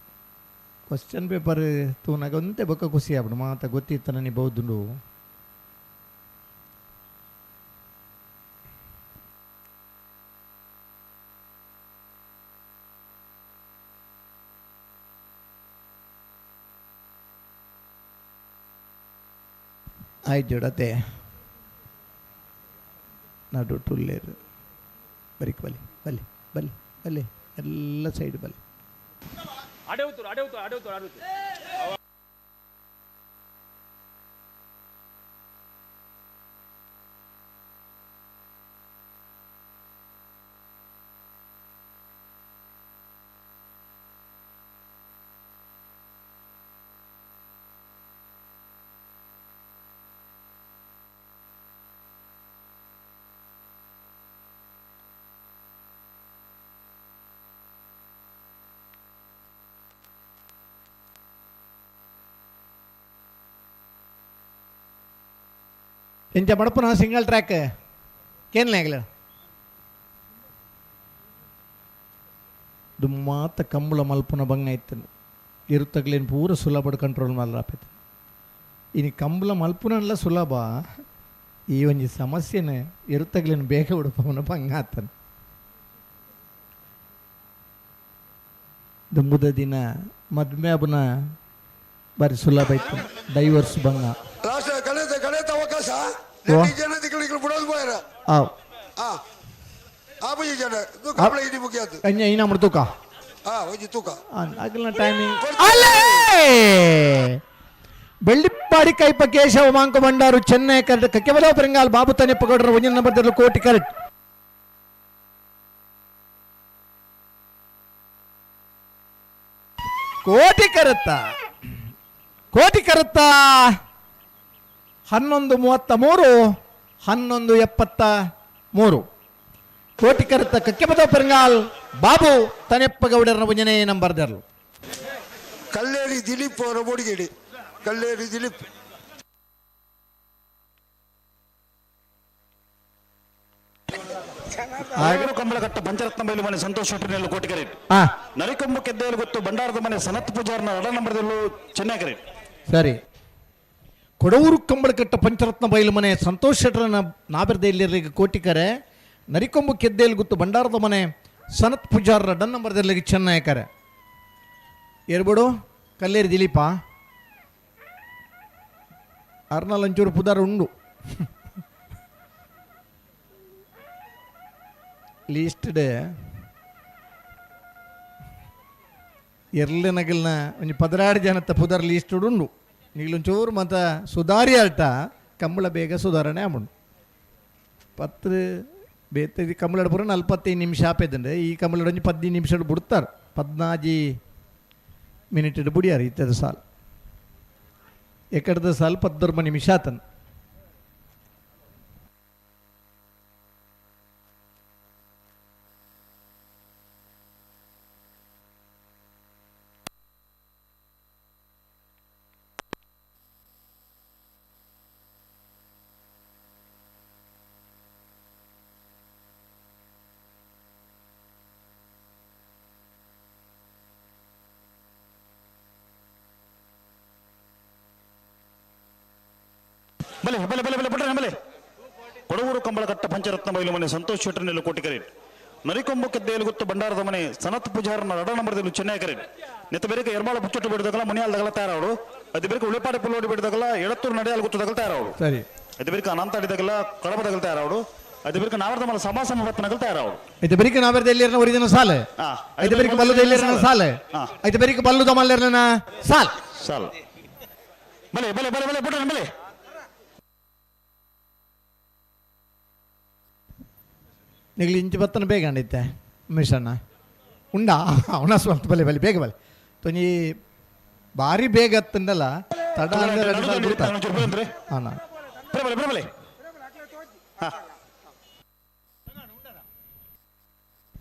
ಕ್ವಶನ್ ಪೇಪರ್ ತೂನಾಗ ಒಂತೆ ಬೊಕ್ಕ ಖುಷಿ ಆಪುಂಡು ಮಾತ ಗೊತ್ತಿತ್ತ ನನಗೆ ಬೌದ್ದುಂಡು ಆಯ್ತು ಜೋಡತೆ ನಡು ಟುಲ್ಲೇರು ಬರಿಕ್ ಬಲಿ ಬಲಿ ಬಲಿ ಬಲಿ ಎಲ್ಲ ಸೈಡ್ ಬಲಿ ಎಂಚ ಮಡಪುನ ಸಿಂಗಲ್ ಟ್ರ್ಯಾಕ್ ಕೇನ್ಲೆ ಆಗಲ ದುಮ್ಮಾತ ಕಂಬಳ ಮಲ್ಪುನ ಬಂಗ ಇತ್ತನು ಇರುತ್ತಗ್ಲೇನು ಪೂರ ಸುಲಭ ಕಂಟ್ರೋಲ್ ಮಲ್ರಾಪೈತೆ ಇನಿ ಕಂಬಳ ಮಲ್ಪುನಲ್ಲ ಸುಲಭ ಈ ಒಂಜಿ ಸಮಸ್ಯೆನೆ ಇರುತ್ತಗ್ಲೇನು ಬೇಗ ಉಡುಪವನ ಬಂಗ ಆತನು ದುಂಬುದ ದಿನ ಮದ್ಮೆ ಅಬುನ ಬಾರಿ ಸುಲಭ ಇತ್ತು ಡೈವರ್ಸ್ ಬಂಗ ಲಾಸ್ಟ್ ಕಡೆತ ಕಡೆತ ಅವಕಾಶ ಜನ ದಿಕ್ಕಳಿಗೆ ಬಿಡೋದು ಪೋಯರ ಆವ್ ಆಪುಜಿ ಜನ ಇದು ಕಂಬಳ ಇಡೀ ಮುಖ್ಯ ಆತು ಅಂಜ ಇನ್ನ ತೂಕ ಒಂಜಿ ತೂಕ ಅಗಲ್ನ ಟೈಮಿಂಗ್ ಅಲ್ಲೇ ಬೆಳ್ಳಿಪ್ಪಾಡಿ ಕೈಪ ಕೇಶವ ಮಾಂಕ ಭಂಡಾರು ಚೆನ್ನೈ ಕರೆಕ್ಟ್ ಕಕ್ಕೆಬಲ ಪೆರಂಗಾಲ್ ಬಾಬು ತನಿಪ್ಪಗೌಡರ ಒಂಜಿನ ನಂಬರ್ ಕೋಟಿ ಕರೆಕ್ಟ್ ಕೋಟಿ ಕರುತ್ತ ಕೋಟಿ ಕರುತ್ತ 11:33 11:73 ಕೋಟಿ ಕರುತ್ತ ಕಕ್ಕೆಬದ ಪೆರಂಗಾಲ್ ಬಾಬು ತನೆಪ್ಪಗೌಡರನ ಒಂಜನೇ ನಂಬರ್ ದರ್ಲು ಕಲ್ಲೇರಿ ದಿಲೀಪ್ ಅವರ ಬೋಡಿಗೇಡಿ ಕಲ್ಲೇರಿ ದಿಲೀಪ್ ಕಂಬಳಘಟ್ಟ ಪಂಚರತ್ನ ಬೈಲು ಮನೆ ಸಂತೋಷ್ ಶೆಟ್ಟರ್ನಲ್ಲೂ ಕೋಟಿ ಕರೆಟ್ ನರಿಕೊಂಬು ಕೆದ್ದೆಯಲ್ಲಿ ಗೊತ್ತು ಭಂಡಾರದ ಮನೆ ಸನತ್ ಪೂಜಾರ್ನ ಎಡ ನಂಬರ್ದಲ್ಲೂ ಚೆನ್ನೈ ಕರೆಟ್ ಸರಿ ಕೊಡವೂರು ಕಂಬಳಕಟ್ಟ ಪಂಚರತ್ನ ಬೈಲು ಮನೆ ಸಂತೋಷ್ ಶೆಟ್ಟರನ ನಾಬೆರ್ದೆಯಲ್ಲಿ ಕೋಟಿಕರೆ ನರಿಕೊಂಬು ಕೆದ್ದೇಲು ಗುತ್ತು ಭಂಡಾರದ ಮನೆ ಸನತ್ ಪೂಜಾರರ ಡನ್ ನಂಬರ್ದಲ್ಲಿ ಚೆನ್ನೈ ಕರೆ ಏರ್ಬೋಡು ಕಲ್ಲೇರಿ ದಿಲೀಪ ಅರ್ನಲ್ ಒಂಚೂರು ಪುದಾರ್ ಉಂಡು ಲೀಸ್ಟ್ ಡೇ ಎರ್ಲೆ ನಗಲ್ನ ಒಂಜಿ 16 ಜನತ್ತ ಪುದರ್ ಲೀಸ್ಟ್ ಉಂಡು ನೀಲೊಂಚೂರು ಮತ ಸುಧಾರಿ ಆಟ ಕಂಬಳ ಬೇಗ ಸುಧಾರಣೆ ಆಮುಂಡು ಪತ್ರ ಬೇತೆ ಕಂಬಳಡ್ ಪೂರ 45 ನಿಮಿಷ ಆಪೆದಂಡೆ ಈ ಕಂಬಳಡ್ ಒಂಜಿ 15 ನಿಮಿಷ ಬುಡ್ತಾರ್ 14 ಮಿನಿಟ್ ಬುಡಿಯಾರ ಇತ್ತದ ಸಾಲ್ ಎಕಡದ ಸಾಲ್ 19 ನಿಮಿಷ ಆತನ್. ಬಲೆ ಬಲೆ ಬಲೆ ಬಲೆ ಬಿಡ್ರೆ ಬಲೆ. ಕೊಡಗೂರು ಕಂಬಳಕಟ್ಟ ಪಂಚರತ್ನ ಬೈಲು ಮನೆ ಸಂತೋಷ್ ಶೆಟ್ಟರ್ನೆಲ್ಲು ಕೋಟಿಕರೆ. ನರಿಕೊಂಬು ಕೆದ್ದೆಯಲ್ಲಿ ಗೊತ್ತು ಭಂಡಾರದ ಮನೆ ಸನತ್ ಪೂಜಾರನ ರಡ ನಂಬರದಲ್ಲಿ ಚೆನ್ನೈ ಕರೆ. ನೆತ್ತ ಬೇರೆ ಎರ್ಮಾಳ ಬುಚ್ಚೊಟ್ಟು ಬಿಡದಗಲ ಮುನಿಯಾಲ್ದಗಲ ತಯಾರವಳು. ಅದು ಬೇರೆ ಉಳಿಪಾಡಿ ಪುಲ್ಲೋಡಿ ಬಿಡದಗಲ ಎಳತ್ತೂರು ನಡೆಯಾಲ್ ಗೊತ್ತದಗಲ ತಯಾರವಳು. ಸರಿ. ಅದು ಬೇರೆ ಅನಂತಾಡಿದಾಗಲ ಕಡಬದಗಲ ತಯಾರವಳು. ಅದು ಬೇರೆ ನಾವರ್ದ ಮಲ ಸಮಾಸಮ ಬತ್ತನಗಲ ತಯಾರವಳು. ಐತೆ ಬೇರೆ ನಾವರ್ದ ಎಲ್ಲಿರನ ಒರಿಜಿನಲ್ ಸಾಲ. ಐತೆ ಬೇರೆ ಬಲ್ಲುದ ಎಲ್ಲಿರನ ಸಾಲ. ಐತೆ ಬೇರೆ ಬಲ್ಲುದ ಮಲ್ಲೆರನ ಸಾಲ್. ಸಾಲ್. ಬಲೆ ಬಲೆ ಬಲೆ ಬಲೆ ಬಿಡ್ರೆ ಬಲೆ. ನಿಗಲಿ ಇಂಚು ಬತ್ತನ ಬೇಗ ಅಂಡಿತ್ತೆ ಮಿಷನ್ನ ಉಂಡಾ ಅವನ ಸ್ವಂತ ಬಲೆ ಬಲೆ ಬೇಗ ಬಲೆ ತೊಂಜಿ ಭಾರಿ ಬೇಗ ಹತ್ತಂದಲ್ಲ ತಡ ಅಂದ್ರೆ 2 ಸಾಲ ಬಿಡ್ತಾರೆ. ಹಾಂ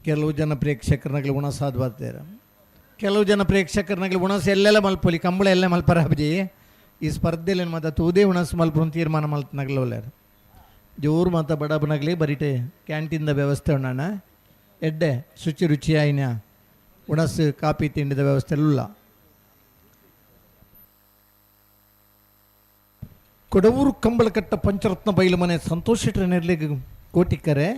ಕೆಲವು ಜನ ಪ್ರೇಕ್ಷಕರನಾಗಲಿ ಉಣಸಾದ್ ಬರ್ತಾರೆ, ಕೆಲವು ಜನ ಪ್ರೇಕ್ಷಕರನಾಗಲಿ ಉಣಸು ಎಲ್ಲೆಲ್ಲ ಮಲ್ಪೊಲಿ ಕಂಬಳ ಎಲ್ಲ ಮಲ್ಪರ ಅಬ್ಜಿ ಈ ಸ್ಪರ್ಧೆಯಲ್ಲಿ ಮತ್ತೆ ತೂದೇ ಉಣಸು ಮಲ್ಪು ತೀರ್ಮಾನ ಮಲ್ತನಾಗಲಿ ಒಳ್ಳೆಯರು ಜೋರು ಮಾತ ಬಡಬನಾಗಲಿ ಬರಿಟೆ ಕ್ಯಾಂಟೀನ್ದ ವ್ಯವಸ್ಥೆ ಉಣ್ಣಾಣ ಎಡ್ಡೆ ಶುಚಿ ರುಚಿಯಾಯಿನ ಉಣಸು ಕಾಪಿ ತಿಂಡಿದ ವ್ಯವಸ್ಥೆ ಇಲ್ಲ. ಕೊಡವೂರು ಕಂಬಳಕಟ್ಟ ಪಂಚರತ್ನ ಬೈಲು ಮನೆ ಸಂತೋಷ್ ಶೆಟ್ಟರ್ ನೆರ್ಲಿಗೆ ಕೋಟಿಕರೆ.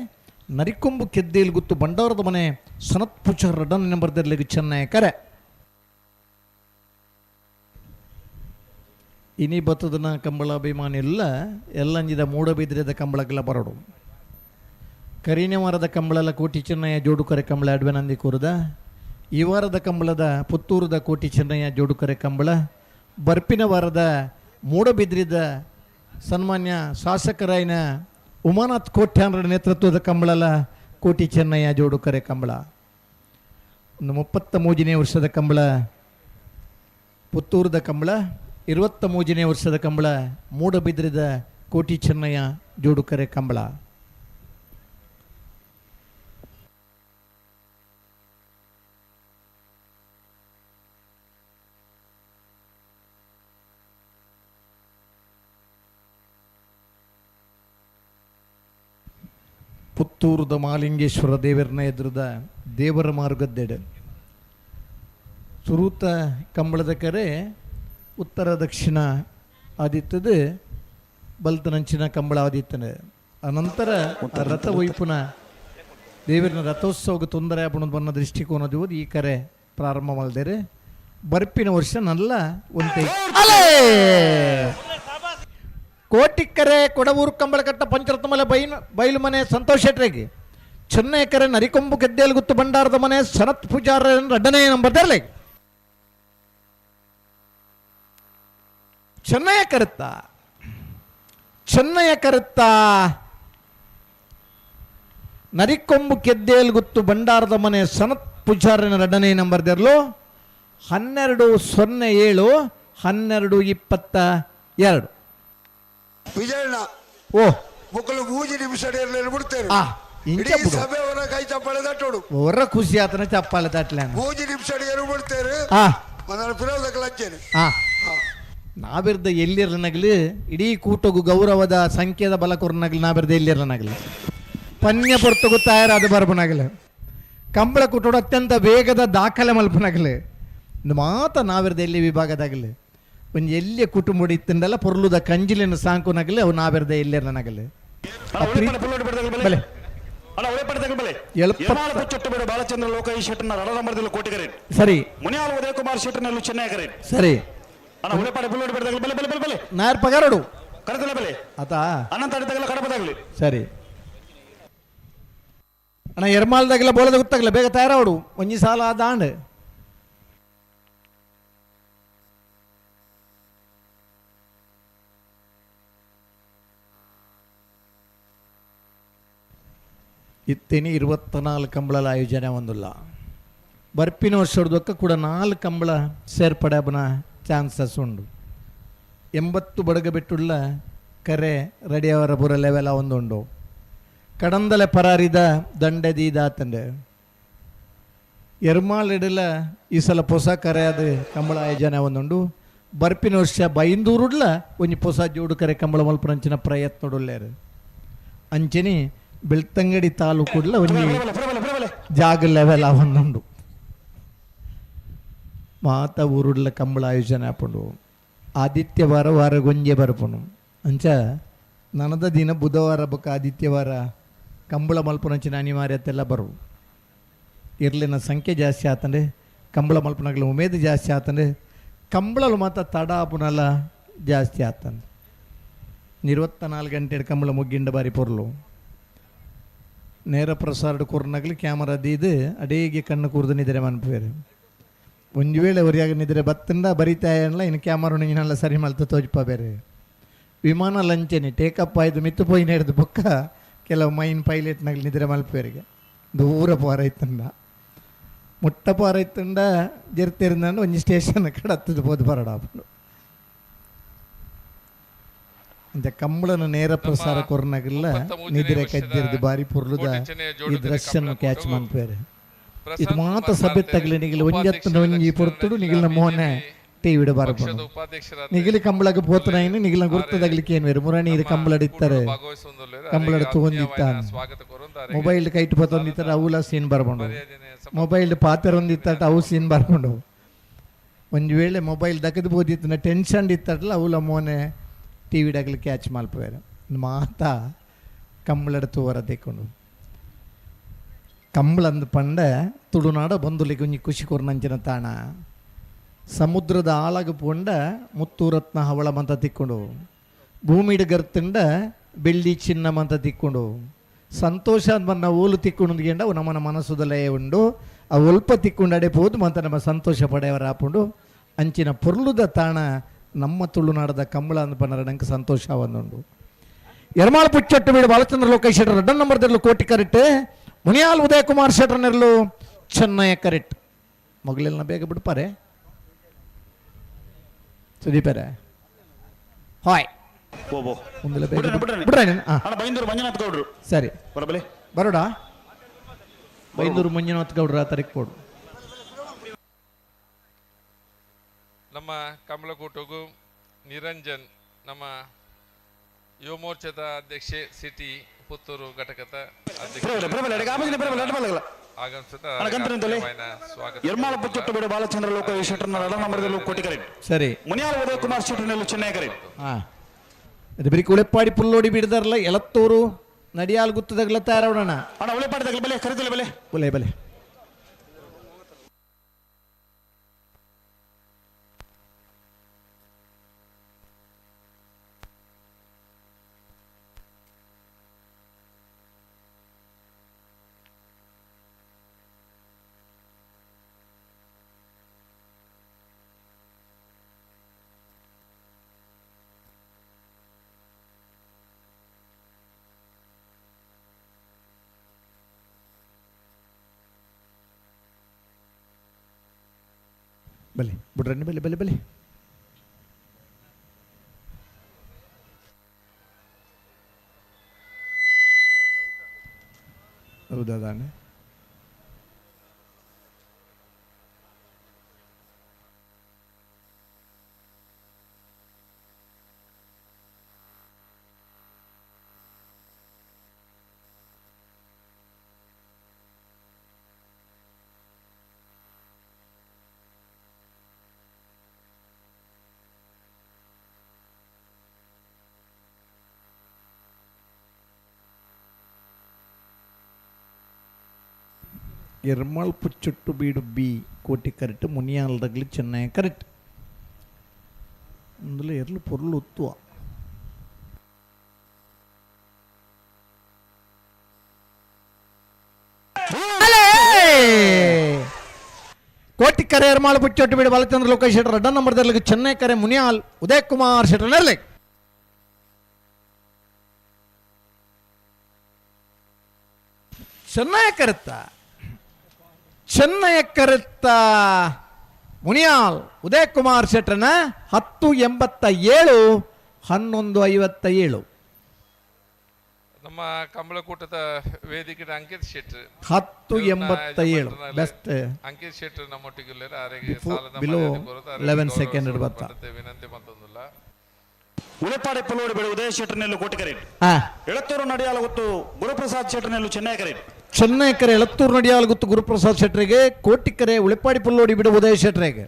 ನರಿಕೊಂಬು ಕೆದ್ದೇಲು ಗುತ್ತು ಬಂಡಾರದ ಮನೆ ಸನತ್ ಪೂಜಾರ್ ರಡನ್ ನಂಬರ್ದರ್ಲಿಗೆ ಚೆನ್ನೈ ಕರೆ. ಇನಿ ಬತ್ತದನ ಕಂಬಳ ಅಭಿಮಾನಿ ಇಲ್ಲ ಎಲ್ಲಂಜಿದ ಮೂಡಬಿದ್ರೆದ ಕಂಬಳಕ್ಕೆಲ್ಲ ಬರೋಡು. ಕರಿನೆ ವಾರದ ಕಂಬಳೆಲ್ಲ ಕೋಟಿ ಚೆನ್ನಯ್ಯ ಜೋಡುಕರೆ ಕಂಬಳ ಅಡ್ವೆನಂದಿ ಕೂರದ. ಈ ವಾರದ ಕಂಬಳದ ಪುತ್ತೂರದ ಕೋಟಿ ಚೆನ್ನಯ್ಯ ಜೋಡುಕರೆ ಕಂಬಳ. ಬರ್ಪಿನ ವಾರದ ಮೂಡಬಿದ್ರಿದ ಸನ್ಮಾನ್ಯ ಶಾಸಕರಾಯನ ಉಮಾನಾಥ್ ಕೋಟ್ಯಾನ್ರ ನೇತೃತ್ವದ ಕಂಬಳಲ ಕೋಟಿ ಚೆನ್ನಯ್ಯ ಜೋಡುಕರೆ ಕಂಬಳ. ಒಂದು 33ನೇ ವರ್ಷದ ಕಂಬಳ ಪುತ್ತೂರದ ಕಂಬಳ. 23ನೇ ವರ್ಷದ ಕಂಬಳ ಮೂಡಬಿದ್ರಿದ ಕೋಟಿ ಚೆನ್ನಯ್ಯ ಜೋಡುಕರೆ ಕಂಬಳ. ಪುತ್ತೂರದ ಮಾಲಿಂಗೇಶ್ವರ ದೇವರನ್ನ ಎದುರದ ದೇವರ ಮಾರುಗದ್ದೆಡೆ ಸುರೂತ ಕಂಬಳದ ಕರೆ ಉತ್ತರ ದಕ್ಷಿಣ ಆದಿತ್ತದು ಬಲ್ತನಂಚಿನ ಕಂಬಳ ಆದಿತ್ತನೆ. ಅನಂತರ ರಥ ವೈಪುನ ದೇವರನ ರಥೋತ್ಸವಕ್ಕೆ ತೊಂದರೆ ಆಪಣ ಬನ್ನ ದೃಷ್ಟಿಕೋನದ ಈ ಕರೆ ಪ್ರಾರಂಭ ಮಾಡಿದರೆ ಬರ್ಪಿನ ವರ್ಷ ನಲ್ಲ ಒಂತೆ ಅಲೇ ಕೋಟಿಕ್ಕರೆ ಕೊಡವೂರು ಕಂಬಳಕಟ್ಟ ಪಂಚರತ್ನ ಮಲೆ ಬೈಲು ಮನೆ ಸಂತೋಷ್ ಶೆಟ್ರಿಗೆ. ಚೆನ್ನೈಕರೆ ನರಿಕೊಂಬು ಗೆದ್ದೇಲು ಗುತ್ತು ಭಂಡಾರದ ಮನೆ ಸನತ್ ಪೂಜಾರ ರಡ್ಡನೇ ನಂಬರ್ ತರಲಿ. ಚೆನ್ನಯ್ಯ ಕರುತ್ತ ಚೆನ್ನಯ್ಯ ಕರುತ್ತ ನರಿಕೊಂಬು ಕೆದ್ದೇಲು ಗುತ್ತು ಭಂಡಾರದ ಮನೆ ಸನತ್ ಪೂಜಾರನ ರಡ್ಡನೇ ನಂಬರ್ ದೆರ್ಲು 12:07 12:22. ವಿಜಯಣ್ಣ ಓ ಮಕ್ಕಳು 3 ನಿಮಿಷ ಬಿಡ್ತೇನೆ. ಸಭೆ ಅವರ ಕೈ ಚಪ್ಪಾಳೆ ತಟ್ಟೋಡು. ಅವರ ಖುಷಿ ಆತನ ಚಪ್ಪಾಳೆ ತಟ್ಟಲೆ 3 ನಿಮಿಷ ಬಿಡ್ತೇನೆ. ನಾವಿರ್ದ ಎಲ್ಲಿರನಗಲಿ ಇಡೀ ಕೂಟಗೂ ಗೌರವದ ಸಂಖ್ಯೆದ ಬಲ ಕೊರನಗಲಿ ನಾವಿರ್ದ ಎಲ್ಲಿರನಗಲಿ ಪನ್ಯ ಪೊರ್ತಗೂ ತಯಾರಾದ ಬರ್ಬನಾಗಲಿ ಕಂಬಳ ಕೂಟೋಡು ಅತ್ಯಂತ ವೇಗದ ದಾಖಲೆ ಮಲ್ಪನಾಗಲಿ ಮಾತ ನಾವಿರ್ದ ಎಲ್ಲಿ ವಿಭಾಗದಾಗಲಿ ಒಂದು ಎಲ್ಲಿಯ ಕುಟುಂಬ ಇತ್ತಂದಲ್ಲ ಪೊರ್ಲುದ ಕಂಜಿಲಿನ ಸಾಂಕುನಾಗಲಿ ಅವು ನಾವಿರ್ದ ಎಲ್ಲಿರನಗಲಿ. ಬಾಲಚಂದ್ರ ಲೋಕೇಶ್ ಶೆಟ್ಟರ್ನ ರಡನಂಬರದಲ್ಲಿ ಕೋಟಿಗರೆ. ಸರಿ. ಮುನಿಯಾಲ್ ಉದಯಕುಮಾರ್ ಶೆಟ್ಟರ್ನಲ್ಲೂ ಚೆನ್ನೈ ಕರೆ. ಸರಿ. ಅಣ್ಣ ಉಳಿಪಾಡಿ ಬುಲ್ಲೋಡಿ ಬಿಡದಾಗಲಿ ಬಲೆ ಬಲೆ ಬಲೆ ಬಲೆ ನಾಯರ್ ಪಗಾರಡು ಕರೆದಲ್ಲ ಬಲೆ ಆತ ಅನಂತ ಅಡಿದಾಗಲ್ಲ ಕಡಪದಾಗಲಿ. ಸರಿ ಅಣ್ಣ ಎರ್ಮಾಲ್ದಾಗೆಲ್ಲ ಬೋಲದ ಗೊತ್ತಾಗಲ್ಲ ಬೇಗ ತಯಾರಾವಡು ಒಂಜಿ ಸಾಲ ದಾಂಡ್. ಇತ್ತೇನೆ 24 ಕಂಬಳಲ ಆಯೋಜನೆ ಒಂದುಲ್ಲ. ಬರ್ಪಿನ ವರ್ಷದೊಕ್ಕ ಕೂಡ 4 ಕಂಬಳ ಸೇರ್ಪಡೆ ಆಪುನ ಚಾನ್ಸಸ್ ಉಂಡು. 80 ಬಡಗ ಬೆಟ್ಟುಳ್ಳ ಕರೆ ರೆಡಿಯವರ ಪೂರ ಲೆವೆಲ ಒಂದುಂಡು. ಕಡಂದಲೆ ಪರಾರಿದ ದಂಡೆದೀದಾತಂಡೆ ಎರ್ಮಾಳಿಡಲ ಈ ಸಲ ಪೊಸ ಕರೆ ಅದು ಕಂಬಳ ಆಯೋಜನೆ ಒಂದುಂಡು. ಬರ್ಪಿನ ವರ್ಷ ಬೈಂದೂರುಡ್ಲ ಒಂಜಿ ಪೊಸ ಜೋಡು ಕರೆ ಕಂಬಳ ಮಲ್ಪುನಂಚಿನ ಪ್ರಯತ್ನಡುಲ್ಲೇರು. ಅಂಚನೆ ಬೆಳ್ತಂಗಡಿ ತಾಲೂಕುಡ್ಲ ಒಂಜಿ ಜಾಗ ಲೆವೆಲ್ ಒಂದುಂಡು. ಮಾತ ಊರುಡ್ಲ ಕಂಬಳ ಆಯೋಜನೆ ಆಪುಂಡು. ಆದಿತ್ಯವಾರ ವಾರ ಗೊಂಜೆ ಬರ್ಪುಂಡು. ಅಂಚ ನನದ ದಿನ ಬುಧವಾರ ಬೊಕ್ಕ ಆದಿತ್ಯವಾರ ಕಂಬಳ ಮಲ್ಪುನಂಚಿನ ಅನಿವಾರ್ಯತೆಲ್ಲ ಬರು. ಇರ್ಲಿನ ಸಂಖ್ಯೆ ಜಾಸ್ತಿ ಆತಂಡೆ, ಕಂಬಳ ಮಲ್ಪುನಗಲ ಉಮೇದು ಜಾಸ್ತಿ ಆತಂಡೆ, ಕಂಬಳಲು ಮಾತ್ರ ತಡ ಆಪುನಲ್ಲ ಜಾಸ್ತಿ ಆತಂದೆ. 24 ಗಂಟೆ ಕಂಬಳ ಮುಗ್ಗಿಂಡ ಬಾರಿ ಪೊರ್ಲು. ನೇರ ಪ್ರಸಾರ ಕೊರ್ನಗಲಿ ಕ್ಯಾಮರಾ ದೀದು ಅಡೇಗೆ ಕಣ್ಣು ಕೂರ್ದು ನಿದ್ರೆ ಮನ್ಪುವೇರು. ಒಂದು ವೇಳೆ ಒರಿಯಾಗ ನಿದ್ರೆ ಬತ್ತಂಡ ಬರಿತಾಯನ್ಲ ಇನ್ನು ಕ್ಯಾಮರಾ ಇನ್ನೆಲ್ಲ ಸರಿ ಮಲ್ತ ತೋಜ್ಪ ಬೇರೆ. ವಿಮಾನ ಲಂಚನೆ ಟೇಕಪ್ ಆಯ್ತು ಮಿತ್ತು ಪೋಯಿ ಹಿಡ್ದು ಬೊಕ್ಕ ಕೆಲವು ಮೈನ್ ಪೈಲಟ್ನಾಗಲಿ ನಿದ್ರೆ ಮಲ್ಪೇರಿಗೆ ದೂರ ಪೋರ ಇತ್ತಂಡ ಮುಟ್ಟ ಪೋರ ಇತ್ತಂಡ ಜರ್ತಿರ್ದಂಡ ಒಂಜಿ ಸ್ಟೇಷನ್ ಕಡೆ ಹತ್ತದು ಪೋದು ಬರಡ ಅಂಚ ಕಂಬಳನ ನೇರ ಪ್ರಸಾರ ಕೊರ್ನಗಲ್ಲ ನಿದ್ರೆ ಕಜ್ಜಿರ್ದು ಬಾರಿ ಪೊರ್ಲುದ ಈ ದೃಶ್ಯನ ಕ್ಯಾಚ್ ಮನ್ಪೇರು. ಇದು ಮಾತ ಸಭೆ ತಗಲಿ ನಿಗಿಲ್ ಒಂಜತ್ತು ಒಂಜಿ ಪೊರ್ತುಡು ನಿಗಿಲ್ನ ಮೋನೆ ಟಿವಿಡ್ ಬರ್ಪುಂಡು. ನಿಗಿಲಿ ಕಂಬಳಗ ಪೋತನಾಯಿನ ನಿಗಿಲ ಗುರ್ತದಗ್ಲಿಕ್ಕೆ ಏನು ಬೇರೆ ಮುರಣಿ ಇದು ಕಂಬಳಡಿತ್ತಾರೆ ಕಂಬಳಡ ತಗೊಂಡಿತ್ತಾನೆ ಮೊಬೈಲ್ ಕೈಟ್ ಪತ್ತೊಂದಿತ್ತಾರೆ ಅವುಲ ಸೀನ್ ಬರ್ಪುಂಡು. ಮೊಬೈಲ್ ಪಾತ್ರ ಒಂದಿತ್ತಾಟ ಅವು ಸೀನ್ ಬರ್ಪುಂಡು. ಒಂದು ವೇಳೆ ಮೊಬೈಲ್ ದಕ್ಕದು ಬೋದಿತ್ತನ ಟೆನ್ಷನ್ ಇತ್ತಲ್ಲ ಅವುಲ ಮೋನೆ ಟಿ ವಿಡಾಗಲಿ ಕ್ಯಾಚ್ ಮಲ್ಪುವೆರ್. ಮಾತ ಕಂಬಳಡ ತೂವರ ದೆಕ್ಕೊಂಡು ಕಂಬಳಂದು ಪಂಡ ತುಳುನಾಡ ಬಂದುಲಿಗೆ ಒಂಜಿ ಖುಷಿ ಕೊರ್ನಂಚಿನ ತಾಣ. ಸಮುದ್ರದ ಆಳಗ ಪೋಂಡ ಮುತ್ತೂರತ್ನ ಹವಳ ಮಂತ ತಿಕ್ಕೊಂಡು, ಭೂಮಿಡ್ ಗರ್ತಂಡ ಬೆಳ್ಳಿ ಚಿನ್ನ ಮಂತ ತಿಕ್ಕೊಂಡು, ಸಂತೋಷ ಮನ್ನ ಓಲು ತಿಕ್ಕೊಂಡು ಅವು ನಮ್ಮನ ಮನಸ್ಸುದಲೇ ಉಂಡು. ಆ ಒಲ್ಪ ತಿಕ್ಕೊಂಡು ಅಡೆ ಪೋದು ಮಂತ ನಮ್ಮ ಸಂತೋಷ ಪಡೆಯವರ ಆಪುಂಡು. ಅಂಚಿನ ಪೊರ್ಲುದ ತಾಣ ನಮ್ಮ ತುಳುನಾಡದ ಕಂಬಳ ಅಂದ್ ಪನ್ನರ ನಂಗೆ ಸಂತೋಷ ಒಂದುಂಡು. ಎರ್ಮಾಳ್ ಪುಚ್ಚೊಟ್ಟು ಬೀಡು ಬಾಲಚಂದ್ರ ಲೋಕೇಶ್ ಶೆಟ್ಟರ್ ರಡ್ಡನ್ ನಂಬರ್ ದೆರ್ಲು ಕೋಟಿ ಕರೆಕ್ಟ್, ಮುನಿಯಾಲ್ ಉದಯ್ ಕುಮಾರ್ ಶೆಟ್ಟರ್ ನೆರ್ಲು ಚೆನ್ನಯ್ಯ ಕರೆಕ್ಟ್. ಮೊಗಲೆಲ್ಲ ಬೇಗ ಬಿಡ್ಪಾರೆ ಸುದೀಪರೇ ಹಾಯ್ ಬೈಂದೂರು ಮಂಜುನಾಥ್ ಗೌಡ್ರು. ಸರಿ ಬರಬಲೆ ಬರೋಡಾ ಬೈಂದೂರು ಮಂಜುನಾಥ್ ಗೌಡ್ರ ತಾರೀಕು ಕೊಡು. ನಮ್ಮ ಕಮಲಕೂಟಗೂ ನಿರಂಜನ್ ನಮ್ಮ ಯುವ ಮೋರ್ಚಾದ ಅಧ್ಯಕ್ಷೆ ಸಿಟಿ ಪುತ್ತೂರು ಘಟಕದ ಎರ್ಮಾಳ ಪುಚ್ಚೊಟ್ಟು ಬೇಡ ಬಾಲಚಂದ್ರ ಲೋಕ ಶೆಟ್ಟರ್ನ ನಂಬರ್ದಲ್ಲಿ ಕೋಟಿ ಕರೆಕ್ಟ್. ಸರಿ ಮುನಿಯಾಲ ಉದಯ್ ಕುಮಾರ್ ಶೆಟ್ಟರ್ನಲ್ಲಿ ಚೆನ್ನೈ ಕರೆಕ್ಟ್. ಅದು ಬರೀ ಉಳೆಪ್ಪಾಡಿ ಪುಲ್ಲೋಡಿ ಬಿಡ್ದಾರಲ್ಲ ಎಳತ್ತೂರು ನಡಿಯಾಲ್ ಗುತ್ತದಾಗಲ ತಯಾರವಣ ಅಣ್ಣ ಉಳೆಪಾಡಿ ತಗಲ ಬಲೆ ಕರಿತಲೆ ಬಲೆ ಬಲೆ ಬಲೆ ಬಲೆ ಬಿಡ್ರನ್ನಿ ಬಲೆ ಬಲೆ ಬಲೆ ಹೌದಾ ತಾನೆ. ಎರ್ಮಾಳ್ ಪುಚ್ಚೊಟ್ಟು ಬೀಡು ಬಿ ಕೋಟಿ ಕರೆಕ್ಟ್, ಮುನಿಯಾಲ್ ರಗ್ಲಿ ಚೆನ್ನೈ ಕರೆಕ್ಟ್. ಇಂదులో ಎರ್ಲು ಪೊರ್ಲು ಉತ್ತುವ ಕೋಟಿ ಕರೆ ಎರ್ಮಾಳ್ ಪುಚ್ಚೊಟ್ಟು ಬೀಡು ಬಾಲಚಂದ್ರ ಲೋಕೇಶ್ ಶೆಟ್ಟರ್ ಅಡ್ಡ ನಂಬರ್ ದರ್ಲಿಗೆ ಚೆನ್ನೈ ಕರೆ ಮುನಿಯಾಲ್ ಉದಯ್ ಕುಮಾರ್ ಶೆಟ್ಟರ್ ನೆರ್ಲಿ. ಚೆನ್ನಯ ಕರೆತ್ತ ಚೆನ್ನಯ ಕರೆತ್ತ ಮುನಿಯಾಲ್ ಉದಯ್ ಕುಮಾರ್ ಶೆಟ್ಟರ್ನ 10.87 11.57. ನಮ್ಮ ಕಂಬಳಕೂಟದ ವೇದಿಕೆ ಅಂಕಿತ್ ಶೆಟ್ಟರ್ 10.87 ಬೆಸ್ಟ್. ಅಂಕಿತ್ ಶೆಟ್ಟರ್ ನಮ್ಮೊಟ್ಟಿಗೆ ಆರೆಗೆ ಸಾಲದ ಬಿಲೋ ಮರ್ಯಾದೆ ಕೊರತು, ಆರೆಗೆ 11 ಗೌರವ ಸೆಕೆಂಡ್ ಬತ್ತ. ಮತ್ತೆ ವಿನಂತಿ ಮತ್ತೊಂದಿಲ್ಲ. ಉಳೆಪಾಡೆ ಪುಲೋಡಿ ಬೆಳೆ ಉದಯ ಶೆಟ್ಟರ್ನೆಲ್ಲು ಕೋಟಿಕರೆ. ಎಳತ್ತೂರು ನಡಿಯಾಲ ಗೊತ್ತು ಗುರುಪ್ರಸಾದ್ ಶೆಟ್ಟರ್ನೆಲ್ಲು ಚೆನ್ನೈ ಕರೆ. ಚೆನ್ನೈ ಕರೆ ಎಳತ್ತೂರು ನಡಿಯಾಲ ಗೊತ್ತು ಗುರುಪ್ರಸಾದ್ ಶೆಟ್ಟರಿಗೆ, ಕೋಟಿಕರೆ ಉಳೆಪಾಡಿ ಪುಲ್ಲೋಡಿ ಬಿಡು ಉದಯ ಶೆಟ್ಟರಿಗೆ.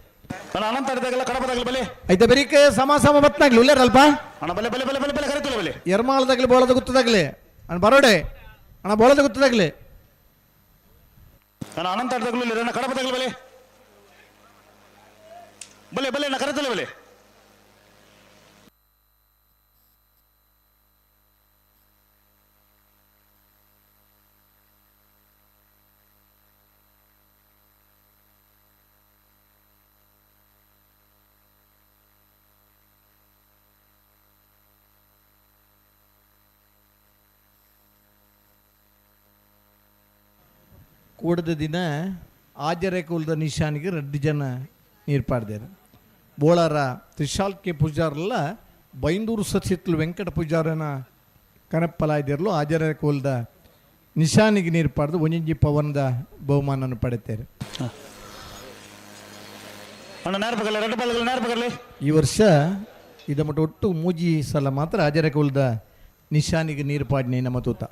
ಅಣ್ಣ ಅನಂತ ಅಡಿದಾಗಲ್ಲ ಕಡಪದಾಗಲಿ ಬಲೆ. ಐತೆ ಬರೀಕೆ ಸಮ ಸಮ ಬತ್ನಾಗ್ಲಿ ಉಲ್ಲೇರಲ್ಪ. ಅಣ್ಣ ಬಲೆ ಬಲೆ ಬಲೆ ಬಲೆ ಬಲೆ ಕರಿತಲ್ಲ ಬಲೆ. ಎರ್ಮಾಳದಾಗಲಿ ಬೋಳದ ಗುತ್ತದಾಗಲಿ ಅಣ್ಣ ಬರೋಡೆ ಅಣ್ಣ ಬೋಳದ ಗುತ್ತದಾಗಲಿ. ಅಣ್ಣ ಅನಂತ ಅಡಿದಾಗಲೂ ಇಲ್ಲ ಕಡಪದಾಗಲಿ ಬಲೆ ಬಲೆ ಬಲೆ ಅಣ್ಣ ಕರಿತಲ್ಲ ಬಲೆ. ಕೂಡದ ದಿನ ಆಜರೆ ಕುಲದ ನಿಶಾನಿಗೆ ರಡ್ಡು ಜನ ನೀರು ಪಾಡ್ದೇರು. ಬೋಳಾರ ತ್ರಿಶಾಲ್ ಕೆ ಪೂಜಾರಲ್ಲ ಬೈಂದೂರು ಸಚಿತ್ಲು ವೆಂಕಟ ಪೂಜಾರನ ಕನಪ್ಪಲಾಯ್ದಿರಲು ಆಜರೆ ಕುಲದ ನಿಶಾನಿಗೆ ನೀರು ಪಾಡ್ದು ಒಂಜಿಂಜಿ ಪವನದ ಬಹುಮಾನವನ್ನು ಪಡೆತಾರೆ. ಈ ವರ್ಷ ಇದ ಮಟ್ಟ ಒಟ್ಟು ಮೂಜಿ ಸಲ ಮಾತ್ರ ಆಜರೆ ಕುಲದ ನಿಶಾನಿಗೆ ನೀರು ಪಾಡ್ನೆ ನಮ್ಮ ತೂತ.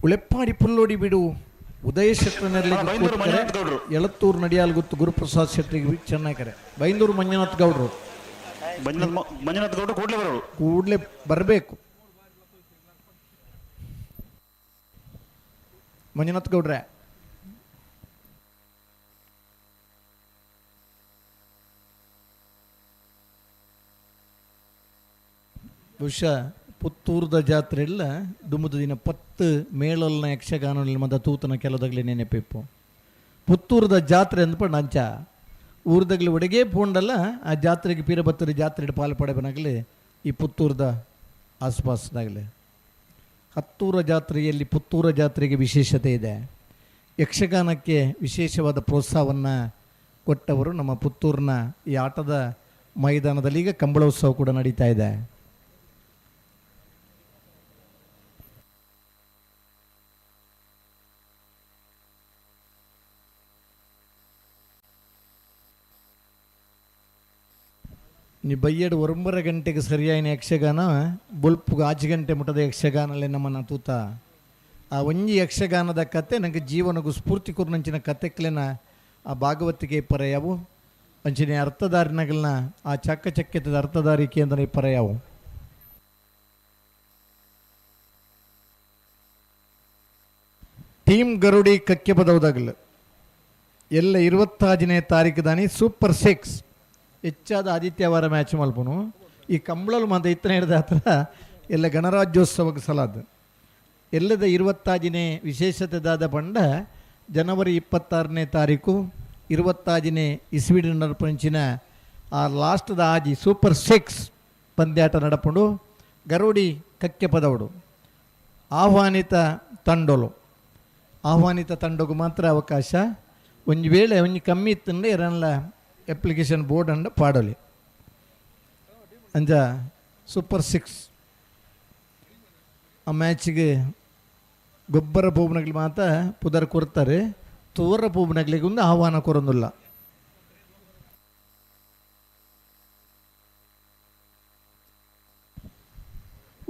ಉಳೆಪ್ಪಾಡಿ ಪುಲ್ಲೋಡಿ ಬಿಡು ಉದಯ ಶೆಟ್ಟರ್ನಲ್ಲಿ ಎಳತ್ತೂರು ನಡಿಯಾಲ್ ಗೊತ್ತು ಗುರುಪ್ರಸಾದ್ ಶೆಟ್ಟರಿಗೆ ಚೆನ್ನಾಗರೆ. ಬೈಂದೂರು ಮಂಜುನಾಥ್ ಗೌಡರು ಮಂಜುನಾಥ್ ಗೌಡರು ಕೂಡಲೇ ಬರೋರು, ಕೂಡಲೇ ಬರಬೇಕು. ಮಂಜುನಾಥ್ ಗೌಡ್ರೆ ಬಹುಶಃ ಪುತ್ತೂರದ ಜಾತ್ರೆ ಎಲ್ಲ ದುಮ್ಮದ ದಿನ 10 ಮೇಳಲ್ನ ಯಕ್ಷಗಾನದಲ್ಲಿ ಮದ ತೂತನ ಕೆಲದಾಗಲಿ ನೆನಪಿಪ್ಪು. ಪುತ್ತೂರದ ಜಾತ್ರೆ ಅಂದ್ಪಂಡು ಅಂಚ ಊರ್ದಾಗಲಿ ಒಡಗೆ ಪೋಂಡಲ್ಲ ಆ ಜಾತ್ರೆಗೆ ಪೀರಬತ್ತರ ಜಾತ್ರೆ ಪಾಲು ಪಡೆಬನಾಗಲಿ ಈ ಪುತ್ತೂರದ ಆಸುಪಾಸದಾಗಲಿ. ಹತ್ತೂರ ಜಾತ್ರೆಯಲ್ಲಿ ಪುತ್ತೂರ ಜಾತ್ರೆಗೆ ವಿಶೇಷತೆ ಇದೆ. ಯಕ್ಷಗಾನಕ್ಕೆ ವಿಶೇಷವಾದ ಪ್ರೋತ್ಸಾಹವನ್ನು ಕೊಟ್ಟವರು ನಮ್ಮ ಪುತ್ತೂರಿನ ಈ ಆಟದ ಮೈದಾನದಲ್ಲಿ ಈಗ ಕಂಬಳೋತ್ಸವ ಕೂಡ ನಡೀತಾ ಇದೆ. ನೀ ಬಯ್ಯಡು 9 ಗಂಟೆಗೆ ಸರಿಯಾಯಿನ ಯಕ್ಷಗಾನ ಬೊಲ್ಪುಗೆ 5 ಗಂಟೆ ಮುಟ್ಟದ ಯಕ್ಷಗಾನಲ್ಲೇ ನಮ್ಮನ್ನು ತೂತ. ಆ ಒಂಜಿ ಯಕ್ಷಗಾನದ ಕತೆ ನನಗೆ ಜೀವನಗೂ ಸ್ಫೂರ್ತಿ ಕೊರ್ನಂಚಿನ ಕತೆಕ್ಲೆನ ಆ ಭಾಗವತಿಗೆ ಪರೆಯವು ಅಂಚಿನ ಅರ್ಥಧಾರಿನಗಳನ್ನ ಆ ಚಕ್ಕಚಕ್ಯತದ ಅರ್ಥಧಾರಿಕೆ ಅಂದರೆ ಪರೆಯವು. ಟೀಮ್ ಗರುಡಿ ಕಕ್ಕೆ ಬದೌದಾಗಲು ಎಲ್ಲ 25ನೇ ತಾರೀಕು ದಾನಿ ಸೂಪರ್ 6 ಹೆಚ್ಚಾದ ಆದಿತ್ಯವಾರ ಮ್ಯಾಚ್ ಮಲ್ಪನು. ಈ ಕಂಬಳಲು ಮಾತ ಇತ್ತನೇ ಹಿಡಿದ ಹತ್ರ ಎಲ್ಲ ಗಣರಾಜ್ಯೋತ್ಸವಕ್ಕೆ ಸಲಾದ ಎಲ್ಲದ 25ನೇ ವಿಶೇಷತೆದಾದ ಪಂಡ ಜನವರಿ 26ನೇ ತಾರೀಕು 25ನೇ ಇಸ್ವಿಡ್ ನಡಪಂಚಿನ ಆ ಲಾಸ್ಟ್ದ ಆಜಿ ಸೂಪರ್ 6 ಪಂದ್ಯಾಟ ನಡಪುಂಡು. ಗರುಡಿ ಕಕ್ಕೆ ಪದವಡು ಆಹ್ವಾನಿತ ತಂಡೋಲು ಆಹ್ವಾನಿತ ತಂಡಗೂ ಮಾತ್ರ ಅವಕಾಶ. ಒಂದು ವೇಳೆ ಒಂಜಿ ಕಮ್ಮಿ ಇತ್ತಂದ್ರೆ ಇರಲ್ಲ ಅಪ್ಲಿಕೇಶನ್ ಬೋರ್ಡ್ ಅಂಡ ಪಾಡಲಿ ಅಂಜ ಸೂಪರ್ 6 ಆ ಮ್ಯಾಚಿಗೆ ಗೊಬ್ಬರ ಪೂಬ್ನಗ್ಲಿ ಮಾತ್ರ ಪುದರ್ ಕೊಡ್ತಾರೆ, ತೋರ ಪೂಬ್ನಗ್ಲಿಗೆ ಒಂದು ಆಹ್ವಾನ ಕೊರೊಂದಿಲ್ಲ.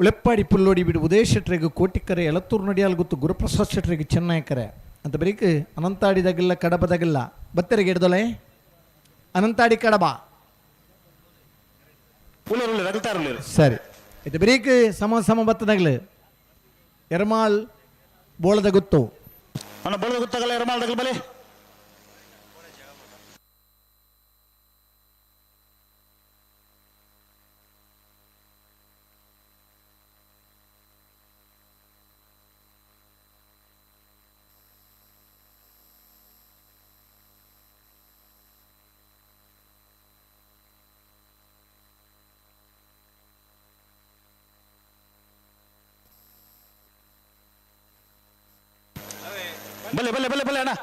ಉಳೆಪ್ಪಾಡಿ ಪುಲ್ಲೋಡಿ ಬಿಡು ಉದಯ ಶೆಟ್ಟರಿಗೆ ಕೋಟಿಕರೆ ಎಳತ್ತೂರು ನಡಿಯಾಲ್ ಗೊತ್ತು ಗುರುಪ್ರಸಾದ್ ಶೆಟ್ಟರಿಗೆ ಚೆನ್ನೈಕರೆ ಅಂತ ಬರೀಕ್ ಅನಂತಾಡಿದಾಗಿಲ್ಲ ಕಡಬದಾಗಿಲ್ಲ ಬತ್ತರಿಗೆ ಹಿಡ್ದೊಲೆ ಅನಂತಾಡಿ ಕಡಬ ಸರಿ ಇದು ಬರೀಕ್ ಸಮ ಸಮ ಬತ್ತದಾಗ್ಲಿ ಎರ್ಮಾಳ್ ಬೋಳದ ಗುತ್ತು ಬೋಳದ ಗುತ್ತಾಗಲ್ಲ ಎರ್ಮಾಳ್ ಬಲೆ. ಬಲೆ ಬಲೆ ಬಲೆ ಬಲೆ ಅಣ್ಣ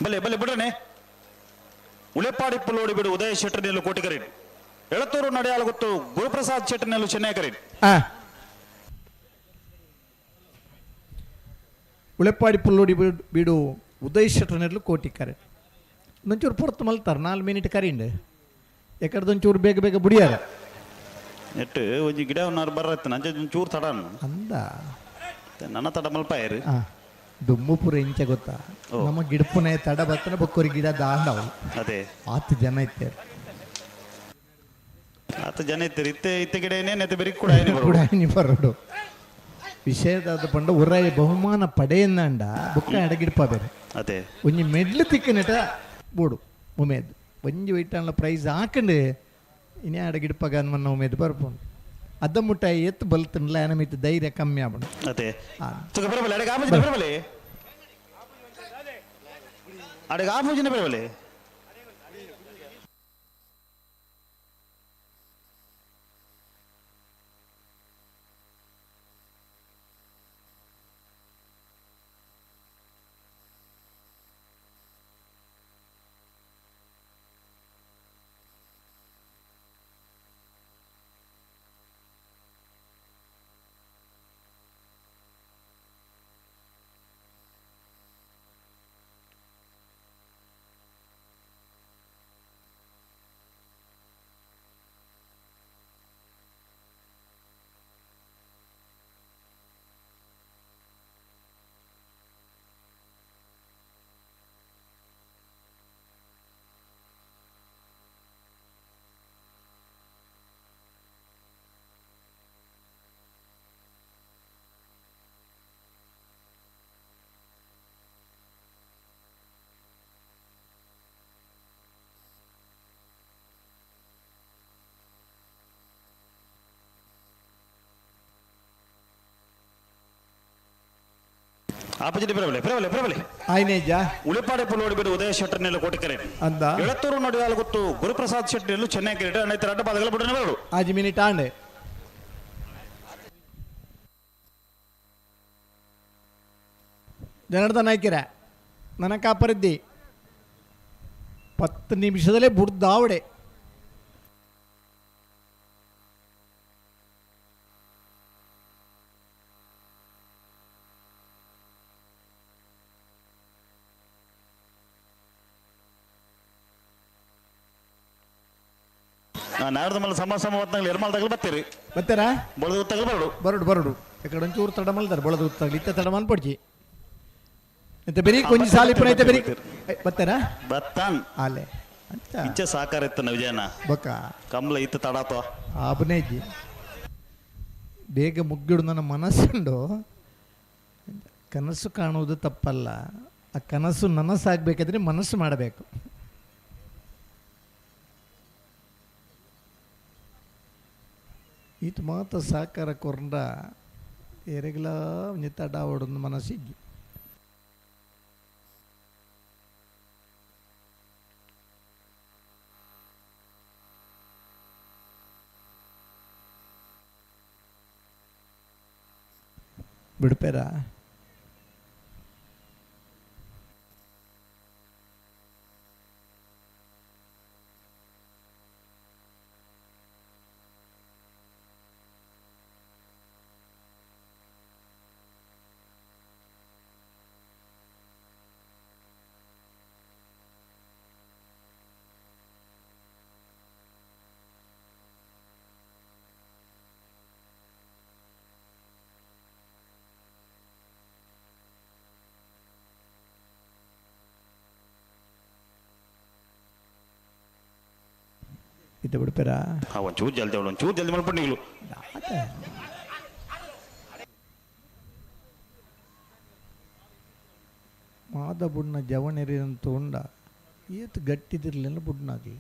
ಬಲೆ ಬಲೆ ಬಿಡ್ರನೆ ಉಳೆಪಾಡಿ ಪುಲ್ಲೋಡಿ ಬಿಡು ಉದಯ ಶೆಟ್ಟರ್ನೆಲ್ಲು ಕೋಟಿಕರಿ ಎಳತೂರು ನಡೆಯಾಲ ಗೊತ್ತು ಗುರುಪ್ರಸಾದ್ ಶೆಟ್ಟರ್ನೆಲ್ಲು ಚೆನ್ನೈ ಕರಿ ಉಳೆಪಾಡಿ ಪುಲ್ಲೋಡಿ ಬಿಡು ಉದಯ್ ಶೆಟ್ಟರ್ನೆಲ್ಲು ಕೋಟಿಕರೆ ಒಂಚೂರು ಪೊರ್ತು ಮಲ್ತಾರ 4 ಮಿನಿಟ್ ಕರಿಂಡೆ ಎಕಡ್ದೊಂಚೂರು ಬೇಗ ಬೇಗ ಬುಡಿಯಾರ ನೆಟ್ಟು ಒಂಜಿ ಗಿಡ ನಾರು ಬರ್ರತ್ತೆ ನಂಚ ಒಂಚೂರು ತಡ ಅಂದ ನನ್ನ ತಡ ಮಲ್ಪಾಯರು ದುಮ್ಮುಪುರ ಇಂಚ ಗೊತ್ತಾ ನಮ್ಮ ಗಿಡಪುನೆ ತಡ ಬತ್ತನ ಬೊಕ್ಕೋರಿ ಗಿಡ ದಾಂಡವು ಅದೇ ಆತು ಜನ ಇತ್ತೇರು ಆತ ಜನ ಇತ್ತೇರು ಇತ್ತೆ ಇತ್ತೆ ಗಿಡ ಏನೇ ಬೆರಿ ಕೂಡ ಕೂಡ ಬರೋಡು ವಿಷಯದಾದ ಪಂಡ ಉರಾಯ ಬಹುಮಾನ ಪಡೆಯನ್ನಾಂಡ ಬುಕ್ಕ ಎಡಗಿಡಪ ಬೇರೆ ಅದೇ ಒಂಜಿ ಮೆಡ್ಲು ತಿಕ್ಕನೆಟ ಬೋಡು ಉಮೇದ್ ಒಂಜಿ ವೈಟಾನ್ಲ ಪ್ರೈಸ್ ಹಾಕಂಡು ಇನೇ ಅಡಗಿಡಪಾಗ ಅನ್ಮನ್ನ ಉಮೇದ್ ಬರ್ಪುಂಡು ಅದ ಮುಟ್ಟ ಎತ್ತು ಬಲ್ತನ್ಲ ಏನಮಿತ್ತು ಧೈರ್ಯ ಕಮ್ಮಿ ಆಪುಂಡು ಅದೇ ಬರಬಲೆ ಅಡಗೆ ಆಪೋಜಿನ ಬರಬಲೆ ಅಡಗೆ ಆಪೋಜಿನ ಬರಬಲೆ ಆಪೋಸಿಟ್ ಬರಬಲೆ ಬರಬಲೆ ಬರಬಲೆ ಆಯ್ನೇಜ ಉಳಿಪಾಡೆ ಪುಲ್ಲೋಡಿ ಬಿಡು ಉದಯ ಶೆಟ್ಟರ್ನೆಲ್ಲ ಕೋಟಿಕರೆ ಅಂದ ಎಳತ್ತೂರು ನಡೆಯಾಲ ಗೊತ್ತು ಗುರುಪ್ರಸಾದ್ ಶೆಟ್ಟರ್ನೆಲ್ಲು ಚೆನ್ನೈ ಕ್ರಿಕೆಟ್ ಅನೈತರ ಅಡ್ಡ ಪಾದಗಳ ಬಿಡನೆ ಬರಡು ಆಜ್ ಮಿನಿಟ್ ಆಂಡೆ ಜನಾರ್ದನ್ ನಾಯ್ಕಿರ ನನ್ನ ಕಾಪರಿದ್ದಿ 10 ನಿಮಿಷದಲ್ಲೇ ಬುಡ್ದಾವಡೆ ನಾಡ್ದ ಮಲ್ಲ ಸಮ ಸಮ ಹೊತ್ನಾಗಲಿ ಎರ್ಮಾಲ್ ತಗಲು ಬರ್ತೀರಿ ಬರ್ತಾರಾ ಬೊಳದ ತಗಲು ಬರಡು ಬರಡು ಬರಡು ಎಕಡೆ ಒಂಚೂರು ತಡ ಮಲ್ತಾರೆ ಬೊಳದ ತಗಲಿ ಇತ್ತ ತಡ ಮಲ್ಪಡ್ಜಿ ಎಂತ ಬೆರಿ ಕೊಂಚ ಸಾಲಿ ಪುನ ಐತೆ ಬೆರಿ ಬರ್ತಾರಾ ಬತ್ತಾನ್ ಆಲೆ ಅಂತ ಇಚ್ಚೆ ಸಾಕಾರ ಇತ್ತು ವಿಜಯನ ಬೊಕ್ಕ ಕಮ್ಲ ಇತ್ತು ತಡಾತೋ ಆಬನೇಜಿ ಬೇಗ ಮುಗ್ಗಿಡು ನನ್ನ ಮನಸ್ಸುಂಡು. ಕನಸು ಕಾಣುವುದು ತಪ್ಪಲ್ಲ, ಆ ಕನಸು ನನಸಾಗಬೇಕಾದ್ರೆ ಮನಸ್ಸು ಮಾಡಬೇಕು. ಈತ ಮಾತ ಸಾಕಾರ ಕೊರಂಡ ಎರೆಗ್ಲ ಒಂಜಿ ತಡ ಆವೊಡೊಂದು ಮನಸ್ಸಿಜ್ಜಿ. ಬಿಡ್ಪೇರಾ? ಇತ್ತ ಬಿಡ್ಪೇರಾ? ಒಂಚೂರು ಜಲ್ದಿ ಅವಳು, ಒಂಚೂರು ಜಲ್ದಿ ಮಾಡ್ಬಿಟ್ಟು ನೀವು. ಮಾದ ಬುಡ್ನ ಜವನೆರಿನಂತ ಉಂಡ ಏತ್ ಗಟ್ಟಿದಿರ್ಲಿಲ್ಲ ಬುಡ್ನಾಗ್ಲಿ.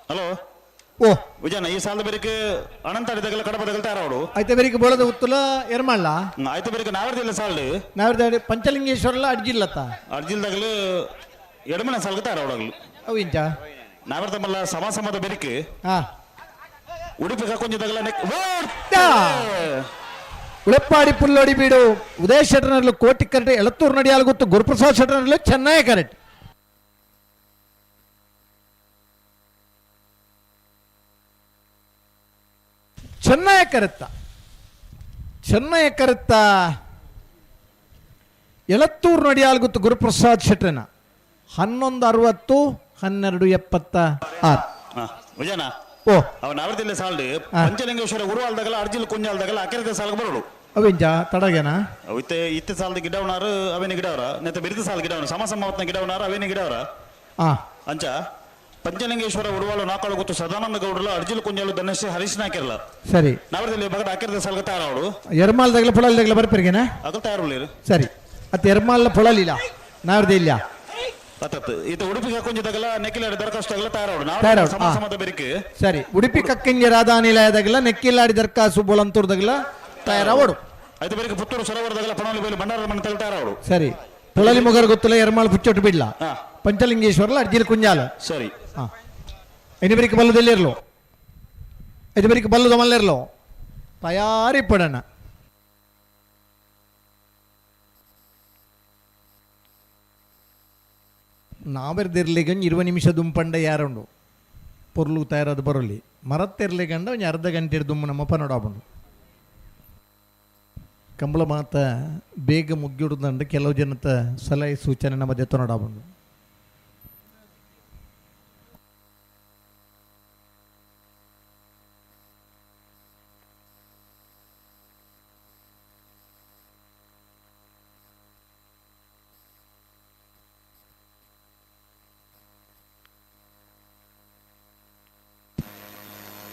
ಹಲೋ ಓ ವಿಜಯಣ್ಣ, ಈ ಸಾಲದ ಬೇರೆ ಅನಂತ ಕಡಪದಗಲ್ ತಯಾರಾವಡು ಆಯ್ತು ಬೇರೆ ಬೋಳದ ಉತ್ತಲ ಎರ್ಮಲ್ಲ ಆಯ್ತು ಬೇರೆ ನಾವರ್ದಿಲ್ಲ ಸಾಲ್ಡು ನಾವರ್ದ ಪಂಚಲಿಂಗೇಶ್ವರಲ್ಲ ಅಡ್ಜಿಲ್ಲತ್ತ ಅಡ್ಜಿಲ್ದಾಗಲು ಎಡಮನ ಸಾಲ್ಗೆ ತಯಾರಾವಡಾಗಲು ಅವು ಇಂಚ ನಾವರ್ದಮಲ್ಲ ಸಮ ಸಮದ ಬೆರಿಕೆ ಹಾ ಉಡುಪಿ ಕೊಂಚದಾಗಲ ಉಳೆಪ್ಪಾಡಿ ಪುಲ್ಲೊಡಿ ಬೀಡು ಉದಯ ಶೆಟ್ಟರ್ನಲ್ಲಿ ಕೋಟಿ ಕರೆಟ್ ಎಳತ್ತೂರು ನಡಿಯಾಲು ಗೊತ್ತು ಗುರುಪ್ರಸಾದ್ ಶೆಟ್ಟರ್ನಲ್ಲಿ ಚೆನ್ನೈ ಕರೆಟ್ ಚೆನ್ನಯ ಕರೆತ್ತ ಚೆನ್ನಯ ಕರೆತ್ತ ಎಳತ್ತೂರು ನಡಿಯಾಲು ಗೊತ್ತು ಗುರುಪ್ರಸಾದ್ ಶೆಟ್ಟರ್ನ 11:60 12:76. ವಿಜಯಣ್ಣ ಓ ಅವ ನಾವರ್ದಿಲ್ಲ ಸಾಲ್ಡು ಪಂಚಲಿಂಗೇಶ್ವರ ಉರುವಾಲ್ದಾಗಲ ಅರ್ಜಿಲ್ ಕುಂಜಾಲ್ದಾಗಲ ಅಕೆರದ ಸಾಲ್ಗೆ ಬರೋಡು ಅವಿಂಚ ತಡಗೇನಾ ಇತ್ತೆ ಇತ್ತೆ ಸಾಲದ ಗಿಡವನಾರು ಅವೇನ ಗಿಡವರ ನೆತ್ತ ಬಿರಿದ ಸಾಲ ಗಿಡವನ ಸಮ ಸಮವತ್ನ ಗಿಡವನಾರು ಅವೇನ ಗಿಡವರ ಅಂಚ ಪಂಚಲಿಂಗೇಶ್ವರ ಉರುವಾಲು ನಾಕಾಳು ಗೊತ್ತು ಸದಾನಂದ ಗೌಡಲ ಅರ್ಜಿಲ್ ಕುಂಜಾಲು ಧನಶ್ರೀ ಹರೀಶ್ ನಾಕಿರಲ ಸರಿ ನಾವರ್ದಿಲ್ಲ ಬಗಡ ಅಕೆರದ ಸಾಲ್ಗೆ ತಯಾರಾವಡು ಎರ್ಮಾಲ್ದಾಗಲ ಪೊಳಲ್ದಾಗಲ ಬರ್ಪರಿಗೇನಾ ಅಗಲ್ ತಯಾರು ಸರಿ ಅತ್ತ ಎರ್ಮಾಲ್ನ ಪೊಳಲಿಲ್ಲ ನಾವರ್ದೇ ಇಲ್ಲ ಇದು ಉಡುಪಿ ಕಕ್ಕೊಂಜದಾಗಲ ನೆಕ್ಕಿಲಾಡಿ ದರಖಾಸ್ತು ತಯಾರಾವಡು ತಯಾರಾವಡು, ಸಮ ಸಮದ ಬೆರಿಕೆ ಸರಿ ಉಡುಪಿ ಕಕ್ಕಂಜ ರಾಧಾನಿಲಯದಾಗಲ ನೆಕ್ಕಿಲ್ಲಾಡಿ ದರ್ಖಾಸು ಬೋಳಂತೂರ್ದಾಗಲ ತಯಾರಾವಡು ಆಯ್ತು ಬೆರಿಕೆ ಪುತ್ತೂರು ಸರೋವರದಾಗಲ ಪಣವಲಿ ಬೇಲಿ ಭಂಡಾರ ಮನೆ ತಗಲ ತಯಾರಾವಡು ಸರಿ ಪೊಳಲಿ ಮೊಗರ್ ಗೊತ್ತಲ್ಲ ಎರ್ಮಾಳ್ ಪುಚ್ಚೊಟ್ಟು ಬಿಡ್ಲ ಪಂಚಲಿಂಗೇಶ್ವರಲ ಅರ್ಜಿಲ್ ಕುಂಜಾಲ ಸರಿ ಹಾ ಐದು ಬರಿಕೆ ಬಲ್ಲದಲ್ಲಿರಲು ಐದು ಬರಿಕೆ ಬಲ್ಲದ ಮಲ್ಲಿರಲು ತಯಾರಿ ಪಡೋಣ. ನಾವೆರ್ದಿರ್ಲಿಗಂಜ್ 20 ನಿಮಿಷ ದುಂಪಂಡ ಯಾರುಂಡು ಪೊರ್ಲು ತಯಾರಾದ ಬರೋಲಿ ಮರತ್ತಿರ್ಲಿಗಂಡ ಒಂಜಿ ಅರ್ಧ ಗಂಟೆ ದುಮ್ಮು ನಮ್ಮ ಪನೋಡಾಬುಂಡು ಕಂಬಳ ಮಾತ ಬೇಗ ಮುಗ್ಗಿಡುದಂಡ ಕೆಲವು ಜನತ ಸಲಹೆ ಸೂಚನೆ ನಮ್ಮ ಜೊತೆ ನೋಡಾಬುಂಡು.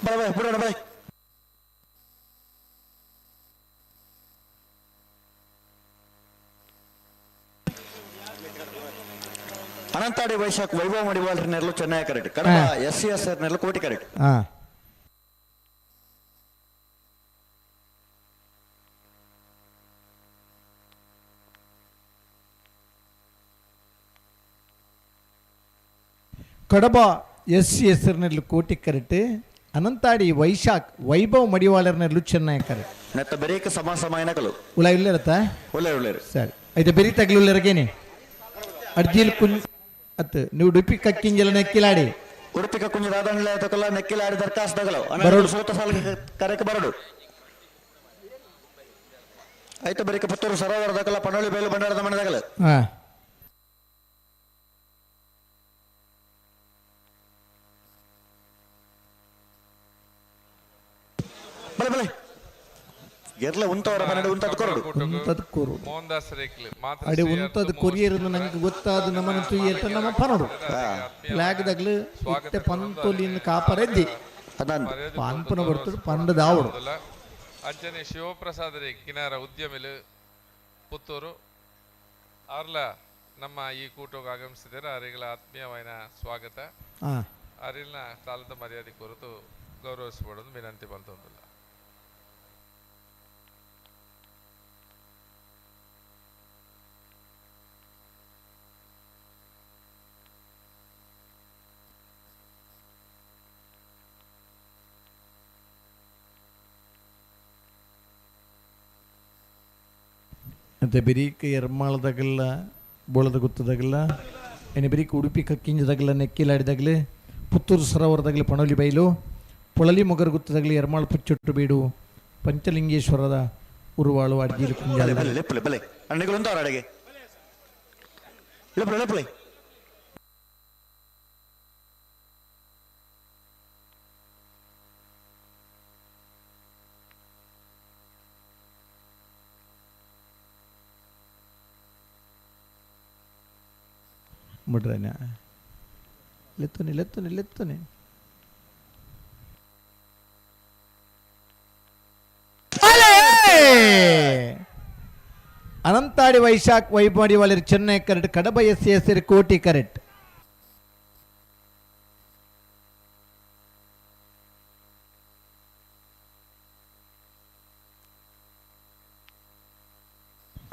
ಬಳೆ ಬಿಡೋಣ ಬಳೆ. ಅನಂತಾಡಿ ವೈಶಾಖ್ ವೈಭವ ಮಡಿವಾಳ್ರ ನೆರಳು Chennai correct Kadaba S C S R ನೆರಳು Koti correct. Kadaba S C ಹೆಸರಿನಲ್ಲಿ ಕೋಟಿ ಕರೆಕ್ಟ್ ಅನಂತಾಡಿ ವೈಶಾಖ್ ವೈಭವ್ ಮಡಿವಾಳರ್ನೆಲ್ಲು ಚೆನ್ನೈ ಕರೆಕ್ಟ್. ನೆತ್ತ ಬೆರೇಕ ಸಮ ಸಮಯನಕಲು ಉಳ ಇಲ್ಲರತ್ತ ಒಳ್ಳೆ ಒಳ್ಳೆ ಸರಿ ಐತೆ ಬೆರಿ ತಗ್ಲುಲ್ಲರಗೇನೆ ಅರ್ಜಿಲ್ ಕುಂಜ್ ಅತ್ ನೀವು ಉಡುಪಿ ಕಕ್ಕಿಂಜಲ ನೆಕ್ಕಿಲಾಡಿ ಉಡುಪಿ ಕಕ್ಕುಂಜ ರಾಧಾನಿಲ ತಕಲ ನೆಕ್ಕಿಲಾಡಿ ದರ್ಖಾಸ್ತು ತಗಲು ಬರೋಡು. ಸೋತ ಸಾಲ ಕರೆಕ ಬರಡು ಆಯ್ತು ಬರೀಕ ಪುತ್ತೂರು ಸರೋವರ ದಕಲ ಪಣೋಳಿ ಬೇಲು ಭಂಡಾರದ ಮನೆ ದಗಲ. ಹಾ ಬಲೆ ಬಲೆ ಎರ್ಲ ಉಂತವರ ಮನೆ ಉಂತದ್ ಕೊರಡು ಉಂತದ್ ಕೊರಡು. ಮೋಹನ್ ರೇಕ್ಲು ಅಡೆ ಉಂತದ್ ಕೊರಿಯರ್ ನಂಗೆ ಗೊತ್ತಾದ ನಮ್ಮನ ತುಯ್ಯತ್ತ ನಮ್ಮ ಪನೋಡು ಫ್ಲಾಗ್ದಾಗ್ಲು ಇತ್ತೆ ಪಂತೊಲಿನ ಕಾಪರೆದ್ದಿ ಪಾನ್ಪನ ಬರ್ತದೆ ಪಂಡದಾವಡು. ಅಂಚನೆ ಶಿವಪ್ರಸಾದ್ ರೇ ಕಿನಾರ ಉದ್ಯಮಿಲು ಪುತ್ತೂರು ಅವ್ರಲ್ಲ ನಮ್ಮ ಈ ಕೂಟಕ್ಕೆ ಆಗಮಿಸಿದ್ದಾರೆ. ಅವರಿಗಳ ಆತ್ಮೀಯವಾದ ಸ್ವಾಗತ. ಅರಿಲ್ನ ಸಾಲದ ಮರ್ಯಾದೆ ಕುರಿತು ಗೌರವಿಸಬಹುದು ವಿನಂತಿ ಬಂತೊಂದಿಲ್ಲ. ಮತ್ತು ಬೆರೀಕ ಎರ್ಮಾಳದಾಗಲ್ಲ ಬೋಳದ ಗುತ್ತದಾಗಲ್ಲ ಇನ್ನು ಬೆರೀಕ ಉಡುಪಿ ಕಕ್ಕಿಂಜದಾಗಲ್ಲ ನೆಕ್ಕಿಲಾಡಿದಾಗಲೇ ಪುತ್ತೂರು ಸರೋವರದಾಗಲಿ ಪಣೋಲಿ ಬೈಲು ಪೊಳಲಿ ಮೊಗರು ಗುತ್ತದಾಗಲಿ ಎರ್ಮಾಳ್ ಪುಚ್ಚೊಟ್ಟು ಬೀಡು ಪಂಚಲಿಂಗೇಶ್ವರದ ಉರುವಾಳು ಅಡ್ಜಿಲು ಕುಂಜಾಲ. ಬಲೆ ಲೆಪ್ಪಲೆ ಬಲೆ ಅಣ್ಣಗಳು ಉಂತವರ ಅಡೆಗೆ ಲೆಪ್ಪಲೆ ಲೆಪ್ಪಲೆ. ಬಿಡ್ರೇನ ಲೆತ್ತುನಿ ಲೆತ್ತುನಿ ಲೆತ್ತುನಿ ಅನಂತಾಡಿ ವೈಶಾಖ್ ವೈಮಾಡಿ ವಾಲರು Chennai correct Kadaba S S Koti correct.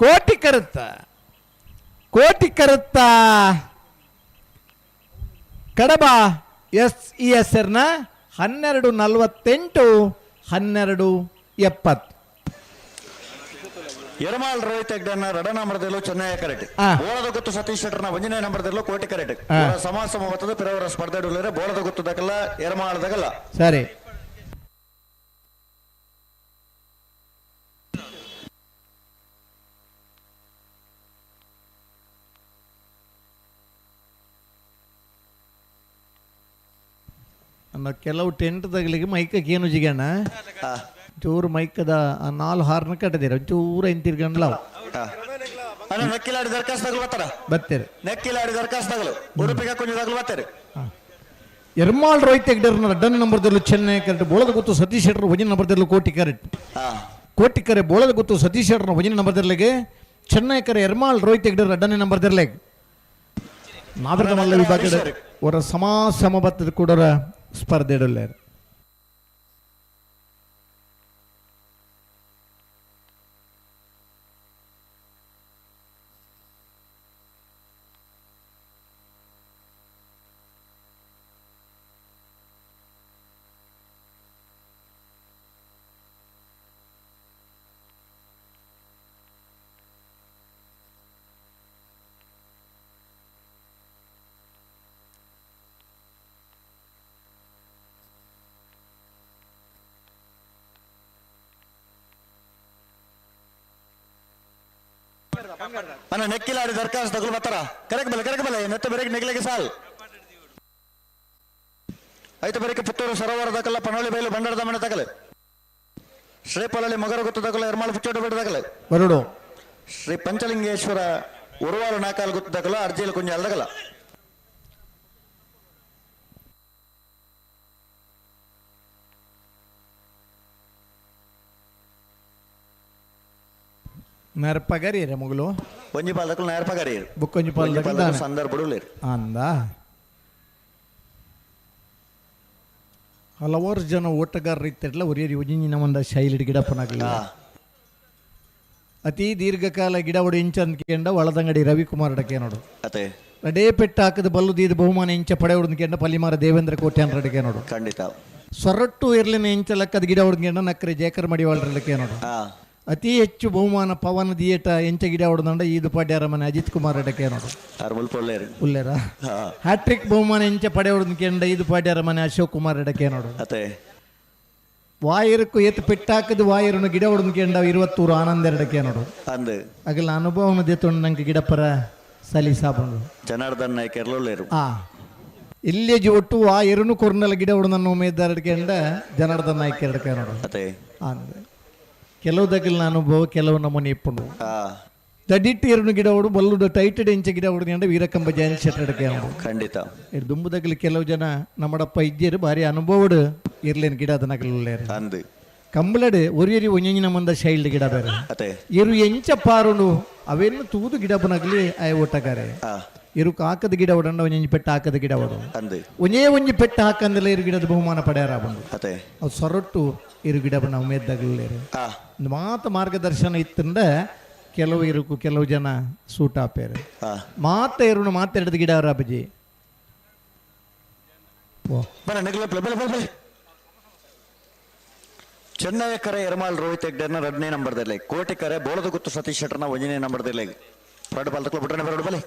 Koti ಕರುತ್ತ ಕೋಟಿ ಕರುತ್ತ ಕಡಬ S E S ಎರ್ನ 12:48 12:70. Ermal Rohit ಹೆಗ್ಡೆನ ರಡ ನಂಬರ್ದಲ್ಲೂ ಚೆನ್ನೈ ಕರೆಕ್ಟ್. ಬೋಳದ ಗೊತ್ತು ಸತೀಶ್ ಶೆಟ್ಟರ್ನ ಒಂದನೇ ನಂಬರ್ದಲ್ಲೂ ಕೋಟಿ ಕರೆಕ್ಟ್. ಸಮ ಸಮ ಬರ್ತದೆ ಪಿರವರ ಸ್ಪರ್ಧೆ ಬೋಳದ ಗೊತ್ತು ದಕಲ್ಲ ಎರ್ಮಾಳ್ ದಕಲ್ಲ. ಸರಿ ಅನ್ನ ಕೆಲವು ಟೆಂಟ್ ತಗಲಿಗೆ ಮೈಕಕ್ಕೆ ಏನು ಜಿಗಣ್ಣ ಚೂರು ಮೈಕದ ಆ ನಾಲ್ ಹಾರ್ನ ಕಟ್ಟದಿರ ಒಂಚೂರು ಐನ್ ತಿರ್ಗಂಡ್ಲ ನೆಕ್ಕಿಲಾಡಿ ದರ್ಖಾಸ್ತಾಗಲು ಬರ್ತಾರ ಬರ್ತಾರೆ ನೆಕ್ಕಿಲಾಡಿ ದರ್ಖಾಸ್ತಾಗಲು ಉಡುಪಿಗೆ ಕೊಂಜದಾಗಲು ಬರ್ತಾರೆ. ಎರ್ಮಾಳ್ ರೋಹಿತ್ ಹೆಗ್ಡೆರ್ನ ರಡ್ಡನೇ ನಂಬರ್ದಲ್ಲೂ ಚೆನ್ನೈ ಕರೆಕ್ಟ್. ಬೋಳದ ಗೊತ್ತು ಸತೀಶ್ ಶೆಟ್ಟರ್ ಒಂದನೇ ನಂಬರ್ದಲ್ಲೂ ಕೋಟಿ ಕರೆಕ್ಟ್. ಕೋಟಿ ಕರೆ ಬೋಳದ ಗೊತ್ತು ಸತೀಶ್ ಶೆಟ್ಟರ್ನ ಒಂದನೇ ನಂಬರ್ದಲ್ಲಿಗೆ ಚೆನ್ನೈ ಕರೆ ಎರ್ಮಾಳ್ ರೋಹಿತ್ ಹೆಗ್ಡೆರ್ ರಡ್ಡನೇ ನಂಬರ್ದಿರ್ಲೆಗ್. ನಾದರದ ಮಲ್ಲ ವಿಭಾಗದ ಅವರ ಸಮ ಸಮ ಬತ್ತದ ಕೂಡ ಸ್ಪರ್ಧೆ ಇಡಲ್ಲೇರು. ಅಣ್ಣ ನೆಕ್ಕಿಲಾಡಿ ದರ್ಖಾಸ್ತು ತಗೊಳ್ ಬರ್ತಾರ ಕರೆಕ್ ಬಲೆ ಕರೆಕ್ ಬಲೆ ನೆತ್ತ ಬೆರಕೆ ನೆಗ್ಲಿಗೆ ಸಾಲ್ ಐತ ಬೆರಕೆ ಪುತ್ತೂರು ಸರೋವರ ದಕಲ್ಲ ಪನೋಳಿ ಬೈಲು ಬಂಡಾರದ ಮನೆ ತಗಲೆ ಶ್ರೀಪಲಲ್ಲಿ ಮಗರ ಗೊತ್ತು ತಗಲ ಎರ್ಮಾಳು ಪುಚ್ಚೋಟ ಬೇಡ ತಗಲೆ ಬರುಡು ಶ್ರೀ ಪಂಚಲಿಂಗೇಶ್ವರ ಉರುವಾರು ನಾಕಾಲ್ ಗೊತ್ತು ತಗಲ ಅರ್ಜಿಯಲ್ಲಿ ಕುಂಜಾಲ್ ತಗಲ. ನೆರಪಗರಿಯರೆ ಮಗಳು ಒಂಜಿ ಪಾಲ್ದಕ್ಕಲು ನೆರಪಗರಿಯರು ಬುಕ್ಕೊಂಜಿ ಪಾಲ್ದಕ್ಕಲು ಸಂದರ್ಭ ಅಂದ ಹಲವಾರು ಜನ ಓಟಗಾರರು ಇತ್ತಿರಲ್ಲ ಒರಿಯರಿ ಒಂಜಿನ ಒಂದ ಶೈಲಿ ಗಿಡಪ್ಪನಾಗಲಿಲ್ಲ. ಅತಿ ದೀರ್ಘಕಾಲ ಗಿಡ ಒಡೆ ಇಂಚ ಅಂದ್ಕೊಂಡ ಒಳದಂಗಡಿ ರವಿಕುಮಾರ್ ಅಡಕೆ ನೋಡು. ರಡೇ ಪೆಟ್ಟು ಹಾಕದ ಬಲ್ಲು ದೀದ ಬಹುಮಾನ ಇಂಚ ಪಡೆ ಹೊಡೆದ್ಕೊಂಡ ಪಲಿಮಾರ ದೇವೇಂದ್ರ ಕೋಟ್ಯಾನ್ ರಡಕೆ ನೋಡು. ಖಂಡಿತ ಸೊರಟ್ಟು ಇರ್ಲಿನ ಇಂಚ ಲೆಕ್ಕದ ಗಿಡ ಹೊಡೆದ್ಕೊಂಡ ನಕ್ಕರೆ ಜೇಕರ್ ಮಡಿವಾಳರಕ್ಕೆ ನೋಡು. ಅತಿ ಹೆಚ್ಚು ಬಹುಮಾನ ಪವನ ದಿಯೇಟ ಎಂಚ ಗಿಡ ಹೊಡೆದಂಡ ಈದು ಪಾಡ್ಯಾರ ಮನೆ ಅಜಿತ್ ಕುಮಾರ್ ಅಡಕೆ ನೋಡು. ಉಲ್ಲೇರ ಹ್ಯಾಟ್ರಿಕ್ ಬಹುಮಾನ ಎಂಚ ಪಡೆ ಹೊಡೆದ್ಕೊಂಡ ಈದು ಪಾಡ್ಯಾರ ಮನೆ ಅಶೋಕ್ ಕುಮಾರ್ ಅಡಕೆ ನೋಡು. ವಾಯರಕ್ಕೂ ಏತು ಪೆಟ್ಟಾಕದ ವಾಯರನ್ನು ಗಿಡ ಹೊಡೆದ್ಕೊಂಡ 20 ಆನಂದ ಎರಡಕ್ಕೆ ನೋಡು. ಅಗಲ ಅನುಭವನ ದೇತೊಂಡು ನಂಗೆ ಗಿಡಪರ ಸಲೀಸಾಬಂಡು ಜನಾರ್ದನ್ ನಾಯ್ಕ ಇಲ್ಲೇ ಒಟ್ಟು ವಾಯರನ್ನು ಕೊರ್ನಲ್ಲ ಗಿಡ ಹೊಡೆದ ಉಮೇದಾರಡ್ಕೊಂಡ ಜನಾರ್ದನ್ ನಾಯ್ಕ ಎರಡಕ್ಕೆ ನೋಡು. ಆನಂದ ಕೆಲವು ದಗಲ್ನ ಅನುಭವ ಕೆಲವು ನಮೂನೆ ಇಪ್ಪುಂಡು. ದಡಿಟ್ಟು ಎರಡು ಗಿಡ ಹೊಡು ಬಲ್ಲು ಟೈಟೆಡ್ ಎಂಚ ಗಿಡ ಹೊಡೆದ ವೀರಕಂಬ ಜಯಂತ್ ಶೆಟ್ಟಡಕ್ಕೆ ನೋಡು. ಖಂಡಿತ ದುಂಬುದಗಲಿ ಕೆಲವು ಜನ ನಮ್ಮಡಪ್ಪ ಇಜ್ಜೇರು ಭಾರಿ ಅನುಭವಡು ಇರ್ಲೇನು ಗಿಡ ಅದನ್ನಗಲ್ಲೇರು. ಕಂಬಳಡು ಒರಿಯರಿ ಒಂಜಿನ ಮಂದ ಶೈಲ್ಡ್ ಗಿಡ ಬೇರೆ ಇರು ಎಂಚ ಪಾರುಂಡು ಅವೇನು ತೂದು ಗಿಡ ಬನಗಲಿ ಆಯ ಓಟಗಾರೆ ಇರು ಹಾಕದ ಗಿಡ ಹೊಡಂಡ ಒಂಜಿ ಪೆಟ್ಟು ಹಾಕದ ಗಿಡ ಹೊಡು ಒಂಜೇ ಒಂಜಿ ಪೆಟ್ಟು ಹಾಕಂದಲ್ಲ ಇರು ಗಿಡದ ಬಹುಮಾನ ಪಡೆಯಾರ ಬಂದು ಅವು ಸೊರಟ್ಟು ಇರು ಗಿಡ ಬಣ್ಣ ಉಮೇದ್ದಾಗಲೇರು. ಮಾತ ಮಾರ್ಗದರ್ಶನ ಇತ್ತಂದ ಕೆಲವು ಇರುಕು ಕೆಲವು ಜನ ಸೂಟ್ ಆಪೇರು ಮಾತ ಇರುನು ಮಾತಾಡಿದ ಗಿಡ ಅವರ ಅಬ್ಬಜಿ. ಚೆನ್ನೈ ಕರೆ ಎರ್ಮಾಲ್ ರೋಹಿತ್ ಹೆಗ್ಡೆರ್ನ ಎರಡನೇ ನಂಬರ್ದಲ್ಲಿ ಕೋಟಿ ಕರೆ ಬೋಳದ ಗುತ್ತು ಸತೀಶ್ ಶೆಟ್ಟರ್ನ ಒಂದನೇ ನಂಬರ್ದಲ್ಲಿ ಹೊರಡು ಬಾಲ್ ತಗೊಳ್ಳಿ ಬಿಟ್ರೆ ಬರೋಡು ಬಲೆ.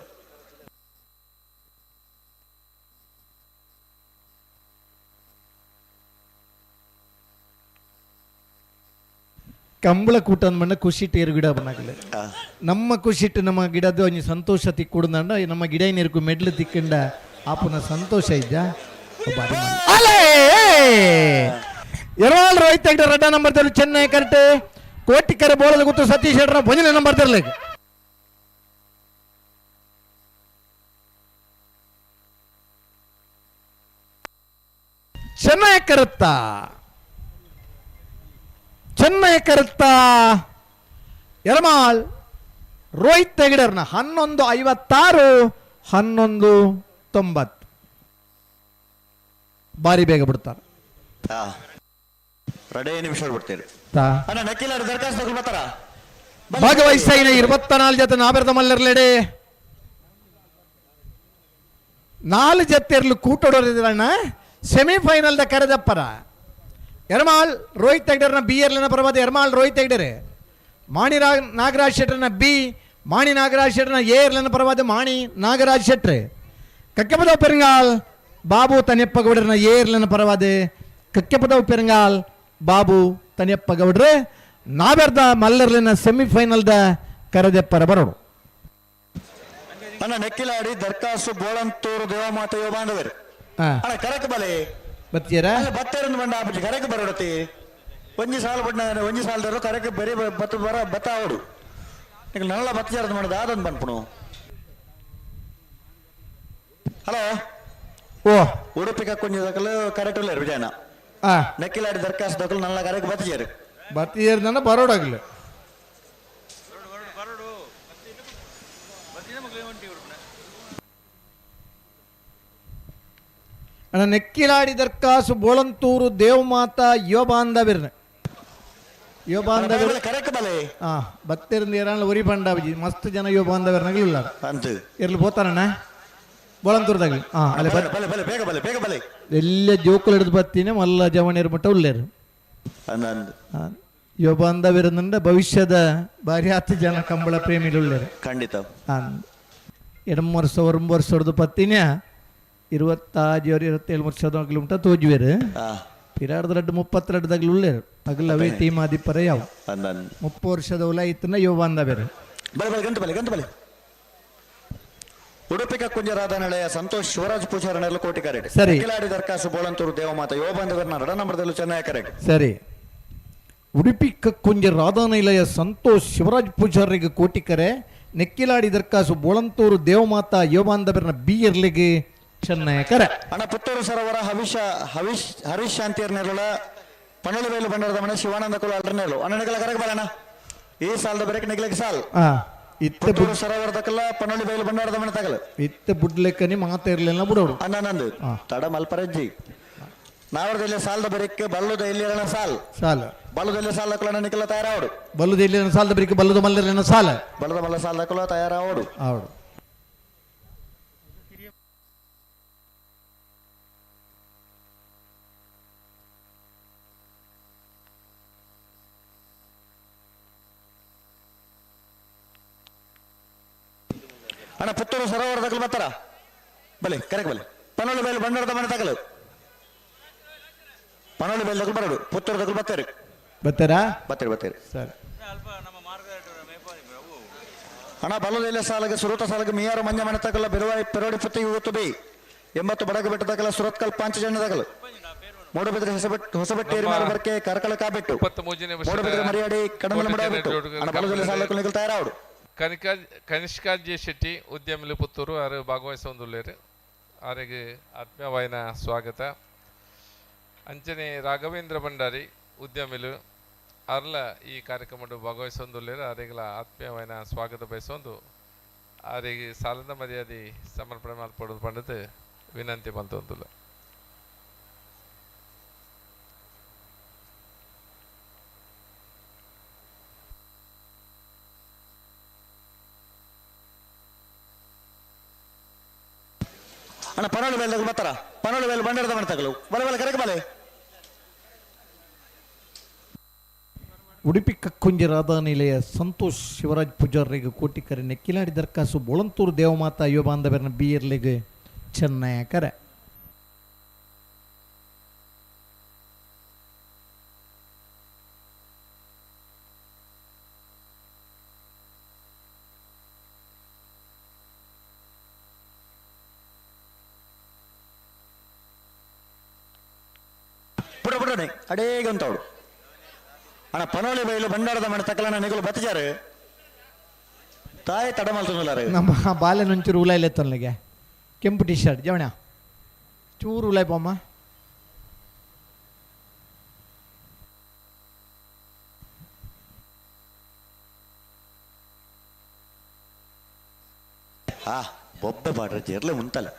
ಕಂಬಳ ಕೂಟ ಅಂದ್ಮಣ್ಣ ಖುಷಿಟ್ಟು ಏರು ಗಿಡ ಬನ್ನಾಗಲೆ ನಮ್ಮ ಖುಷಿಟ್ಟು ನಮ್ಮ ಗಿಡದ ಒಂಜಿ ಸಂತೋಷ ತಿಕ್ಕುಡ್ದಂಡ ನಮ್ಮ ಗಿಡ ಏನಿರ್ಕು ಮೆಡ್ಲು ತಿಕ್ಕಂಡ ಆಪುನ ಸಂತೋಷ ಇದ್ದ ಎರವಾಲ್ ರೋಹಿತ್ ಹೆಗ್ಡೆ ರಡ್ಡ ನಂಬರ್ ತರಲು ಚೆನ್ನೈ ಕರೆಕ್ಟ್ ಕೋಟಿ ಕರೆ ಬೋಳದ ಗೊತ್ತು ಸತೀಶ್ ಶೆಟ್ಟರ್ ಒಂದನೇ ನಂಬರ್ ತರಲಿ. ಚೆನ್ನೈ ಕರುತ್ತ ಚೆನ್ನೈ ಕರುತ್ತ ಯರಮಾಲ್ ರೋಹಿತ್ ಹೆಗಡರ್ನ 11:56 11:90 ಬಾರಿ ಬೇಗ ಬಿಡ್ತಾರೆ. ಎರಡೇ ನಿಮಿಷ ಬಿಡ್ತೀರಿ. ಅಣ್ಣ ನಕ್ಕಿಲಾಡಿ ದರಖಾಸ್ತು ಬರ್ತಾರ. ಭಾಗವಹಿಸ್ತಾ 24 ಜೊತೆ ನಾಬೆರ್ದ ಮಲ್ಲರ್ಲೆಡೆ 4 ಜೊತೆರ್ಲು ಕೂಟೋಡೋರಿದ್ರಣ್ಣ ಸೆಮಿಫೈನಲ್ದ ಕರೆದಪ್ಪರ ಎರ್ಮಾಳ್ ರೋಹಿತ್ ಹೆಗ್ಡರ್ನ ಬಿ ಎರ್ಲನ ಪರವಾದ ಎರ್ಮಾಳ್ ರೋಹಿತ್ ಹೆಗ್ಡರೆ ಮಾಣಿ ನಾಗರಾಜ್ ಶೆಟ್ಟರ್ನ ಬಿ ಮಾಣಿ ನಾಗರಾಜ್ ಶೆಟ್ಟರ್ನ ಎ ಎರ್ಲನ ಪರವಾದ ಮಾಣಿ ನಾಗರಾಜ್ ಶೆಟ್ರೆ ಕಕ್ಕೆಪದವ್ ಪೆರಂಗಾಲ್ ಬಾಬು ತನಿಯಪ್ಪ ಗೌಡರನ ಎ ಎರ್ಲನ ಪರವಾದ ಕಕ್ಕೆಪದವ್ ಪೆರಂಗಾಲ್ ಬಾಬು ತನಿಯಪ್ಪ ಗೌಡ್ರೆ ನಾವೆರ್ದ ಮಲ್ಲರ್ಲಿನ ಸೆಮಿಫೈನಲ್ದ ಕರೆದೆಪ್ಪರ ಬರೋಡು. ಅಣ್ಣ ನೆಕ್ಕಿಲಾಡಿ ದರ್ಖಾಸು ಬೋಳಂತೂರು ದೇವಮಾತೆ ಬಾಂಧವರು ಅಣ್ಣ ಕರಕ್ ಬಲೆ ಬತ್ತೀರ ಬತ್ತೇರಂದು ಬಂಡ ಆಪುಜಿ ಕರಕ್ ಬರೋಡತಿ ಒಂಜಿ ಸಾಲು ಬಣ್ಣ ಒಂಜಿ ಸಾಲದರು ಕರಕ್ ಬರೀ ಬತ್ತ ಬರ ಬತ್ತ ಅವಡು ನಿಂಗೆ ನಲ್ಲ ಬತ್ತಜಾರದು ಮಾಡೋದು ಆದೊಂದು ಬಂದ್ಪುಣು. ಹಲೋ ಓ ಉಡುಪಿ ಕೊಂಜಿ ದಕಲು ಕರೆಕ್ಟ್ ಇಲ್ಲ ವಿಜಯನ ನೆಕ್ಕಿಲಾಡಿ ದರ್ಖಾಸು ದಕಲು ನಲ್ಲ ಕರೆಕ್ ಬತ್ತಿಜಾರು ಬತ್ತಿಯರ್ದನ್ನ ಬರೋಡಾಗಲಿ. ಅಣ್ಣ ನೆಕ್ಕಿಲಾಡಿ ದರ್ಖಾಸು ಬೋಳಂತೂರು ದೇವಮಾತಾ ಯುವ ಬಾಂಧವ್ಯರ್ನ ಯುವ ಬಾಂಧವ್ಯರು ಕರೆಕ್ಟ್ ಬಲೆ ಹಾ ಬತ್ತಿರಂದು ಏರಾಣ ಒರಿ ಬಂಡಾಬಜಿ ಮಸ್ತ್ ಜನ ಯುವ ಬಾಂಧವ್ಯರ್ನಾಗಲಿಲ್ಲ ಅಂತ ಇರ್ಲಿ పోತಾರಣ್ಣ ಬೋಳಂತೂರ್ದಾಗಲಿ. ಹಾ ಅಲ್ಲೇ ಬಲೆ ಬಲೆ ಬೇಗ ಬಲೆ ಬೇಗ ಬಲೆ ಎಲ್ಲ ಜೋಕುలు ಹಿಡಿದು ಬತ್ತೀನಿ ಮಲ್ಲ ಜವಣಿಯರ್ ಮಟ್ಟ ಉಳ್ಳೇರು ಯುವ ಬಾಂಧವ್ಯರಂದ್ರೆ ಭವಿಷ್ಯದ ಭಾರಿ ಹತ್ತು ಜನ ಕಂಬಳ ಪ್ರೇಮಿಗಳು ಖಂಡಿತ. ಎಡಮ್ ವರ್ಷ ಒಂಬ ವರ್ಷ ಹೊಡೆದು ಪತ್ತಿನ 26 27 ವರ್ಷದ ಕಿಲೋಮೀಟರ್ ತೋಜುವೇರು ಪಿರಾಡ್ದ 32 ದಾಗಲು ಉಳ್ಳೇರು ಅಗಲ ಅವೇ ಟೀಮ್ ಆದಿಪ್ಪರ ಯಾವ 30 ವರ್ಷದ ಉಲ ಇತ್ತನ ಯುವ ಬಾಂಧವ್ಯರು. ಬಲೆ ಬಲೆ ಗಂಟು ಬಲೆ ಗಂಟು ಬಲೆ ಉಡುಪಿ ಕುಂಜರಾದ ನಡೆಯ ಸಂತೋಷ್ ಶಿವರಾಜ್ ಪೂಜಾರನೆಲ್ಲ ಕೋಟಿ ಕರೆಕ್ಟ್ ಸರಿ. ಕಿಲಾಡಿ ದರ್ಖಾಸು ಬೋಳಂತೂರು ದೇವಮಾತ ಯುವ ಬಾಂಧವರನ್ನ ರಡ ನಂಬರ್ದಲ್ಲೂ ಚೆನ್ನಾಗಿ ಕರೆಕ್ಟ್ ಸರಿ. ಉಡುಪಿ ಕಕ್ಕುಂಜ ರಾಧಾನಿಲಯ ಸಂತೋಷ್ ಶಿವರಾಜ್ ಪೂಜಾರಿಗೆ ಕೋಟಿಕರೆ ನೆಕ್ಕಿಲಾಡಿ ದರ್ಖಾಸು ಬೋಳಂತೂರು ದೇವಮಾತಾ ಯುವ ಬಾಂಧವರನ್ನ ಬಿ ಎರ್ಲಿಗೆ ಚೆನ್ನಯ ಕರೆ. ಅಣ್ಣ ಪುತ್ತೂರು ಸರೋವರ ಹವಿಷ ಹವಿಶ್ ಹರೀಶ್ ಶಾಂತಿಯರ್ನೆಲ್ಲ ಪಣೋಲಿಬೈಲು ಬಂಡಾರದ ಮನೆ ಶಿವಾನಂದ ಕುಲ ಅಲ್ರನೆಲ್ಲ ಅಣ್ಣ ನಿಗಲ ಕರೆಕ್ ಬರಣ್ಣ ಈ ಸಾಲದ ಬರಕ್ ನಿಗಲಕ್ಕೆ ಸಾಲ್ ಪುತ್ತೂರು ಸರೋವರದಕ್ಕೆಲ್ಲ ಪಣೋಲಿಬೈಲು ಬಂಡಾರದ ಮನೆ ತಗಲು ಇತ್ತ ಬುಡ್ಲೆಕ್ಕನಿ ಮಾತಾಯಿರ್ಲಿಲ್ಲ ಬಿಡೋರು ಅಣ್ಣ ನಂದು ತಡ ಮಲ್ಪರಜ್ಜಿ ನಾವರದಲ್ಲಿ ಸಾಲದ ಬರಕ್ಕೆ ಬಲ್ಲುದ ಇಲ್ಲಿ ಸಾಲ್ ಸಾಲ ಬಲ್ಲದಲ್ಲಿ ಸಾಲ ದಕ್ಕಲ ನಿಕಲ ತಯಾರಾವಡು ಬಲ್ಲುದ ಇಲ್ಲಿ ಸಾಲದ ಬರಿಕೆ ಬಲ್ಲದ ಮಲ್ಲರ ಸಾಲ ಬಲ್ಲದ ಮಲ್ಲ ಸಾಲ ದಕ್ಕಲ ತಯಾರಾವಡು ಆವಡು. ಅಣ್ಣ ಪುತ್ತೂರು ಸರೋವರ ದಕ್ಕಲು ಬರ್ತಾರ ಬಲೆ ಕರೆಕ್ ಬಲೆ ಪನೋಳಿ ಬೈಲು ಬಂಡಾರದ ಮನೆ ತಗಲು ಪನೋಳಿ ಬೈಲು ದಕ್ಕಲು ಬರೋಡು ಪುತ್ತೂರು ದಕ್ಕಲು ಬರ್ತಾರೆ ಬರ್ತಾರಾ ಬರ್ತೀರಿ ಬರ್ತೀರಿ ಸರಿ. ಅಣ್ಣ ಬಲ್ಲದ ಸಾಲಗೆ ಸುರತ ಸಾಲಗೆ ಮಿಯಾರು ಮಂಜ ಮನೆ ತಗಲ ಬೆರುವಾಯಿ ಪೆರೋಡಿ ಪುತ್ತಿಗೆ ಗೊತ್ತು ಬಿ 80 ಬಡಗ ಬೆಟ್ಟ ತಗಲ ಸುರತ್ಕಲ್ ಪಾಂಚಜನ್ಯ ತಗಲು ಮೂಡಬಿದ್ರೆ ಹೊಸಬೆಟ್ಟು ಹೊಸಬೆಟ್ಟು ಏರಿಮಾರು ಬರ್ಕೆ ಕರಕಳ ಕಾಬಿಟ್ಟು ಮೂಡಬಿದ್ರೆ ಮರಿಯಾಡಿ ಕಡಮಲ ಮಡಬಿಟ್ಟು ಅಣ್ಣ ಬಲ್ಲದಲ್ಲಿ ಸಾಲಕ್ಕೆ ನಿಗಲ್ ತಯಾರಾವಡು. ಕನಿಷ್ಕಾ ಜೆ ಶೆಟ್ಟಿ ಉದ್ಯಮಿಲು ಪುತ್ತೂರು ಆರು ಭಾಗವಹಿಸೊಂದುಳ್ಳೇರು ಆರಿಗೆ ಆತ್ಮೀಯವಾಯಿನ ಸ್ವಾಗತ. ಅಂಚನೆ ರಾಘವೇಂದ್ರ ಭಂಡಾರಿ ಉದ್ಯಮಿಲು ಅರ್ಲ ಈ ಕಾರ್ಯಕ್ರಮದ ಭಾಗವಹಿಸೊಂದುಳ್ಳೇರು ಆರಿಗಳ ಆತ್ಮೀಯವಾಯಿನ ಸ್ವಾಗತ ಬಯಸೊಂದು ಆರಿಗೆ ಸಾಲದ ಮರ್ಯಾದೆ ಸಮರ್ಪಣೆ ಮಾಲ್ಪಡೋದು ಪಂಡದು ವಿನಂತಿ ಮಲ್ತೊಂದುಲ್ಲ. ಅಣ್ಣ ಪನೋಳಿ ಬೈಲ್ ಬರ್ತಾರ ಪನೋಳಿ ಬೈಲು ಬಂಡಾರದ ಮನೆ ತಗಲು ಬಲೆ ಬಲೆ ಕರೆಕ್ ಬಲೆ. ಉಡುಪಿ ಕಕ್ಕುಂಜಿ ರಾಧಾನಿಲಯ ಸಂತೋಷ್ ಶಿವರಾಜ್ ಪೂಜಾರಿಗೆ ಕೋಟಿಕರೆ ನೆಕ್ಕಿಲಾಡಿ ದರ್ಖಾಸು ಬೋಳಂತೂರು ದೇವಮಾತಾ ಯುವ ಬಾಂಧವರನ್ನ ಬಿ ಎರ್ಲಿಗೆ ಚೆನ್ನಯ ಕರೆ. ಪುಟ ಪುಟನೆ ಅಡೇಗೆ ಅಂತವಳು ಅಣ್ಣ ಪನೋಳಿ ಬೈಲು ಬಂಡಾರದ ಮನೆ ತಕ್ಕಲಣ್ಣ ನಿಗಲು ಬತ್ತಿಜಾರು ತಾಯಿ ತಡ ಮಲ್ತೊಂದುಲ್ಲಾರು. ನಮ್ಮ ಬಾಲ್ಯನೊಂಚೂರು ಉಲಾಯ್ಲೆ ತನ್ಲಿಗೆ ಕೆಂಪು ಟಿ ಶರ್ಟ್ ಜವಣ ಚೂರು ಉಲಾಯ್ಪಮ್ಮ. ಆ ಬೊಬ್ಬೆ ಪಾಡ್ರೆ ಜೇರ್ಲೆ ಮುಂತಲ್ಲ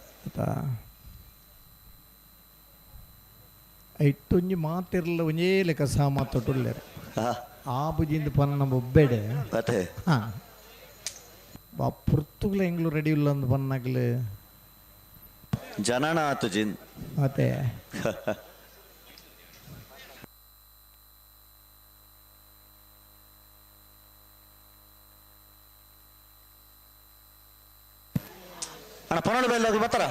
ಐಟೊಂಜಿ ಮಾತಿರ್ಲ ಒಂಜೇ ಲೆಕ್ಕ ಸಹ ಮಾತೊಟ್ಟುಲ್ಲೇರು ಆ ಬುಜಿಂದ ಪನ್ನ ಬೊಬ್ಬೆಡೆ ಅತೆ ಹಾಂ ಬಾ ಪುರ್ತುಗ್ಲ ಎಂಗ್ಲು ರೆಡಿ ಇಲ್ಲ ಅಂದ್ ಪನ್ನಾಗ್ಲು ಜನನ ಆತು ಜಿನ್ ಅತೆ ಅಣ್ಣ ಪನೋಳಿ ಬೈಲು ಬರ್ತಾರ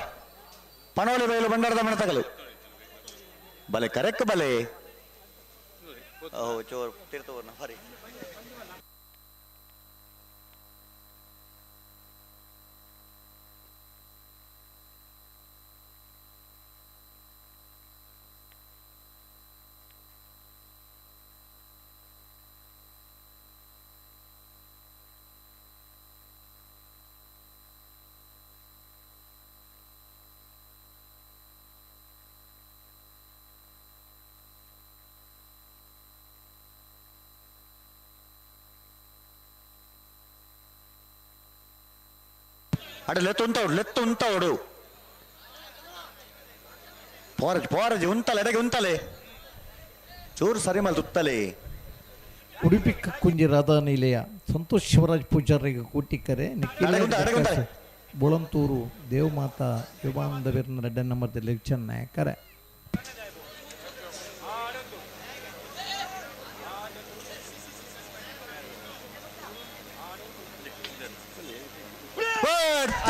ಪನೋಳಿ ಬೈಲು ಬಂಡಾರದ ಮನೆ ತಗಲು ಬಲೆ ಕರೆಕ್ಟ್ ಬಲೆ ಓ ಚೋರ್ ತೀರ್ಥವರ್ಣ ಹರಿ ಅಡೆ ಲೆತ್ತು ಉಂತವಡು ಲೆತ್ತು ಉಂತವಡು ಪೋರಜ್ ಪೋರಜ್ ಉಂತಲೆ ಎಡೆಗೆ ಉಂತಲೆ ಚೂರು ಸರಿ ಮಲ್ ತುತ್ತಲೆ ಉಡುಪಿ ಕಕ್ಕುಂಜಿ ರಾಧಾ ನಿಲಯ ಸಂತೋಷ್ ಶಿವರಾಜ್ ಪೂಜಾರಿಗೆ ಕೂಟಿಕ್ಕರೆ ನಿಖಿಲ ಬೊಳಂತೂರು ದೇವಮಾತಾ ಯುವಾನಂದ ವೀರನ ರೆಡ್ಡ ನಂಬರ್ ಚೆನ್ನೈ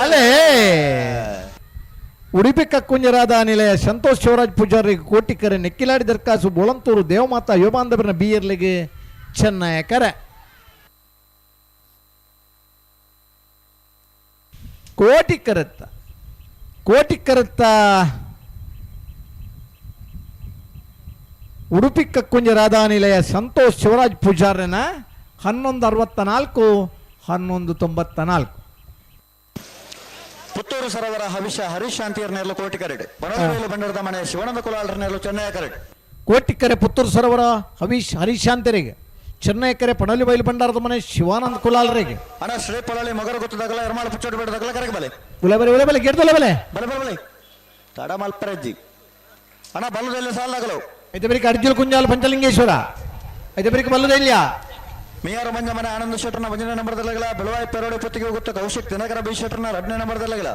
ಅಲ್ಲೇ ಉಡುಪಿ ಕಕ್ಕುಂಜರಾದ ನಿಲಯ ಸಂತೋಷ್ ಶಿವರಾಜ್ ಪೂಜಾರಿ ಕೋಟಿಕರೆ ನೆಕ್ಕಿಲಾಡಿ ದರ್ಕಾಸು ಬೊಳಂತೂರು ದೇವಮಾತಾ ಯೋಬಾಂಧವರನ ಬಿಯರ್ಲಿಗೆ ಚೆನ್ನಯ ಕರೆ. ಕೋಟಿ ಕರತ್ತ ಕೋಟಿ ಕರತ್ತ ಉಡುಪಿ ಕಕ್ಕುಂಜ ರಾಧಾ ನಿಲಯ ಸಂತೋಷ್ ಶಿವರಾಜ್ ಪೂಜಾರನ 11:64 11:94. ಪುತ್ತೂರು ಸರೋವರ ಹವಿಷ ಹರೀಶ್ ಶಾಂತಿಯರ್ ನೇರ್ಲು ಕೋಟಿ ಕರೆಡ್ ಬನವಬೇಲು ಬಂಡರದ ಮನೆ ಶಿವಾನಂದ ಕುಲಾಲ್ರ ನೇರ್ಲು ಚೆನ್ನೈ ಕರೆಡ್ ಕೋಟಿಕರೆ ಪುತ್ತೂರು ಸರೋವರ ಹವೀಶ್ ಹರೀಶ್ ಶಾಂತಿಯರಿಗೆ ಚೆನ್ನೈ ಕರೆ ಪಣಲಿ ಬೈಲು ಭಂಡಾರದ ಮನೆ ಶಿವಾನಂದ ಕುಲಾಲ್ರಿಗೆ ಅಣ್ಣ ಶ್ರೀ ಪೊಳಲಿ ಮಗರು ಗೊತ್ತದಾಗಲ ಎರ್ಮಾಳ ಪುಚ್ಚೋಡು ಬೇಡದಾಗಲ ಕರೆಗೆ ಬಲೆ ಉಲೆ ಬಲೆ ಉಲೆ ಬಲೆ ಗೆಡ್ದೊಲೆ ಬಲೆ ಬಲೆ ಬಲೆ ಬಲೆ ತಡ ಮಲ್ಪರಜ್ಜಿ ಅಣ್ಣ ಬಲ್ಲದೆಲ್ಲ ಸಾಲಾಗಲು ಐತೆ ಬರೀಕ್ ಅರ್ಜುಲ್ ಕುಂಜಾಲ್ ಪಂಚಲಿಂಗೇಶ್ವರ ಐತೆ ಬರೀಕ್ ಬಲ್ಲದೆಲ್ಲ ಮಿಯಾರು ಮಂಜ ಮನೆ ಆನಂದ ಶೆಟ್ಟರ್ನ ಒಂದನೇ ನಂಬರ್ದಲ್ಲಾಗಲ ಬೆಳವಾಯಿ ಪೆರೋಡೆ ಪುತ್ತಿಗೆ ಹೋಗುತ್ತೆ ಕೌಶಿಕ್ ದಿನಕರ ಬಿ ಶೆಟ್ಟರ್ನ ಎರಡನೇ ನಂಬರ್ದಲ್ಲಾಗಲ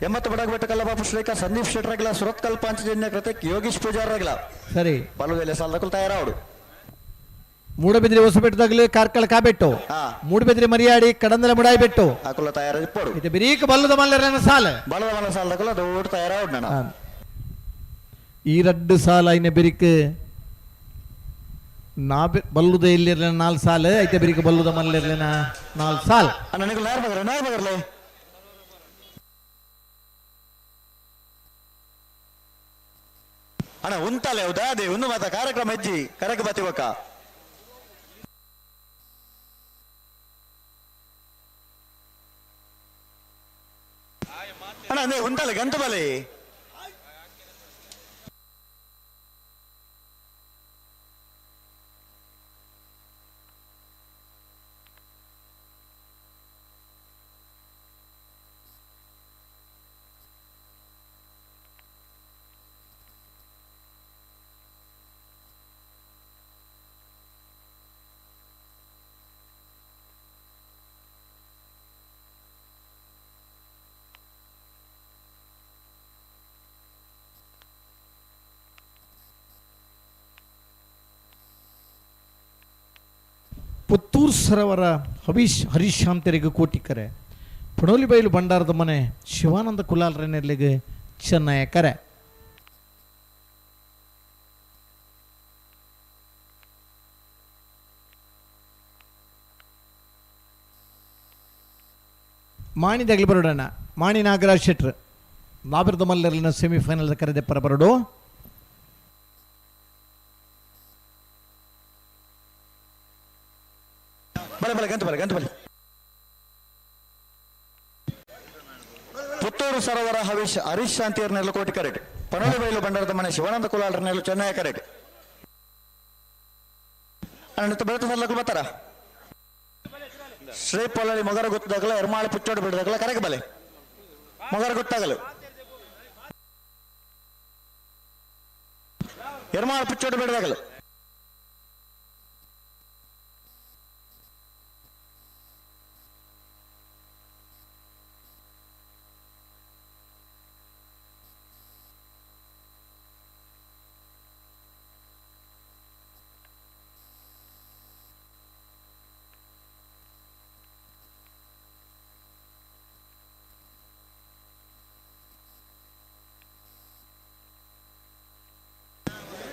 80 ಬಡಗಬೆಟ್ಟ ಕಲ್ಲಬಾಪು ಶ್ರೀಕಾ ಸಂದೀಪ್ ಶೆಟ್ಟರ್ಗಲ ಸುರತ್ಕಲ್ ಪಾಂಚಜನ್ಯ ಕೃತಿಕ್ ಯೋಗೀಶ್ ಪೂಜಾರ್ರಗಲ ಸರಿ ಬಲ್ಲದೆಲ್ಲ ಸಾಲದಕ್ಕೂ ತಯಾರಾವಡು ಮೂಡಬಿದ್ರಿ ಹೊಸಬೆಟ್ಟದಾಗಲಿ ಕಾರ್ಕಳ ಕಾಬೆಟ್ಟು ಮೂಡಬಿದ್ರಿ ಮರಿಯಾಡಿ ಕಡಂದಲ ಮುಡಾಯಿ ಬೆಟ್ಟು ಅಕುಲ ತಯಾರ ಪೋಡು ಇದು ಬಿರೀಕ ಬಲ್ಲದ ಮಲ್ಲರನ ಸಾಲ ಬಲ್ಲದ ಮಲ್ಲ ಸಾಲದಕ್ಕಲ್ಲ ದೊಡ್ಡ ತಯಾರಾವಡು ನಾನು ಈ ರಡ್ಡು ಸಾಲ ಐನ ಬಿರಿಕ್ ನಾ ಬಲ್ಲುದ ಇಲ್ಲಿರ್ಲಿನ 4 ಸಾಲ ಐತೆ ಬಿರಿಕ ಬಲ್ಲುದ ಮಲ್ಲಿರ್ಲಿನ 4 ಸಾಲ ನನಗೆ ನಾರ್ ಬಗರ ನಾರ್ ಬಗರ್ಲೆ ಅಣ್ಣ ಉಂತಲೆ ಹೌದಾ ಅದೇ ಒಂದು ಮಾತ ಕಾರ್ಯಕ್ರಮ ಹೆಜ್ಜಿ ಕರೆಕ್ ಬತ್ತಿವಕ್ಕ ಅಣ್ಣ ಅದೇ ಉಂತಲೆ ಗಂಟು ಬಲೆ ಪುತ್ತೂರು ಸರವರ ಹವೀಶ್ ಹರೀಶ್ ಶಾಂತರಿಗೆ ಕೋಟಿಕರೆ ಪಣೋಲಿಬೈಲು ಭಂಡಾರದ ಮನೆ ಶಿವಾನಂದ ಕುಲಾಲ್ರನೆಲ್ಲಿಗೆ ಚೆನ್ನಯ ಕರೆ. ಮಾಣಿದಾಗಲಿ ಬರೋಡಣ್ಣ ಮಾಣಿ ನಾಗರಾಜ್ ಶೆಟ್ರ್ ನಾಬಿರದ ಮಲ್ಲರ್ಲಿನ ಸೆಮಿಫೈನಲ್ ಕರೆದೆಪ್ಪರ ಬರಡು. ಬಲೆ ಬಲೆ ಗಂಟು ಬಲೆ ಗಂಟು ಬಲೆ. ಪುತ್ತೂರು ಸರೋವರ ಹರೀಶ್ ಹರೀಶ್ ಶಾಂತಿಯರ್ ನೆರಳು ಕೋಟಿ ಕರೆಕ್ಟ್ ಪನೋಲಿಬೈಲು ಭಂಡಾರದ ಮನೆ ಶಿವಾನಂದ ಕುಲಾಲ್ರ ನೆರಳು ಚೆನ್ನೈ ಕರೆಕ್ಟ್ ಅಣ್ಣ ಬೆಳತು ಸಲ್ಲಕ್ಕೂ ಬರ್ತಾರ. ಶ್ರೀ ಪೊಲಳಿ ಮೊಗರ ಗೊತ್ತಾಗಲ್ಲ ಎರ್ಮಾಳು ಪುಚ್ಚೋಡು ಬಿಡದಾಗಲ್ಲ ಕರೆಗೆ ಬಲೆ ಮೊಗರ ಗೊತ್ತಾಗಲು ಎರ್ಮಾಳು ಪುಚ್ಚೋಡು ಬಿಡದಾಗಲು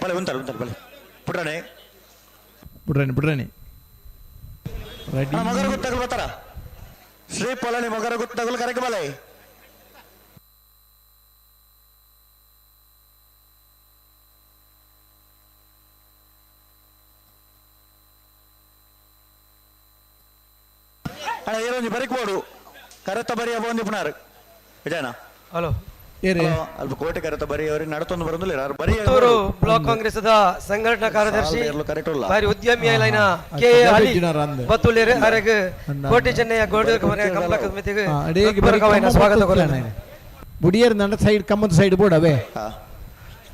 ಬಲೆ ಉಂಟಲ್ಲ ಉಂಟಲ್ಲ ಬಲೆ ಪುಟ್ರಾಣಿ ಬಿಡ್ರಣಿ ಬಿಡ್ರಣಿ ರೆಡಿ ಮಗರ ಗೊತ್ತಾಗಲು ಬರ್ತಾರ ಶ್ರೀ ಪೊಲಳಿ ಮಗರ ಗೊತ್ತಾಗಲು ಕರೆಗೆ ಬಲೆ ಅಣ್ಣ ಏನೊಂದು ಬರಿಕ್ ಬೋಡು ಕರೆತ ಬರಿಯ ಬಂದು ಪುನಾರು ವಿಜಯನ ಹಲೋ ಅಲ್ಪ ಕೋಟೆ ಕರೆತ ಬರಿ ಅವ್ರಿಗೆ ನಡತೊಂದು ಬರೋದಿಲ್ಲ ಯಾರು ಬರಿ ಪುತ್ತೂರು ಬ್ಲಾಕ್ ಕಾಂಗ್ರೆಸ್ ಸಂಘಟನಾ ಕಾರ್ಯದರ್ಶಿ ಬಾರಿ ಉದ್ಯಮಿ ಲೈನ ಕೆ ಎ ಅಲಿ ಬತ್ತುಳ್ಳೇರು ಅರೆಗ್ ಕೋಟೆ ಚೆನ್ನಯ್ಯ ಗೋಡೂರು ಕಮಲ ಸಮಿತಿಗೆ ಹೃತ್ಪೂರ್ವಕವಾಯಿನ ಸ್ವಾಗತ ಕೋರುತ್ತೇನೆ. ಬುಡಿಯರ್ ನನ್ನ ಸೈಡ್ ಕಮ್ಮದ ಸೈಡ್ ಬೋರ್ಡ್ ಅವೇ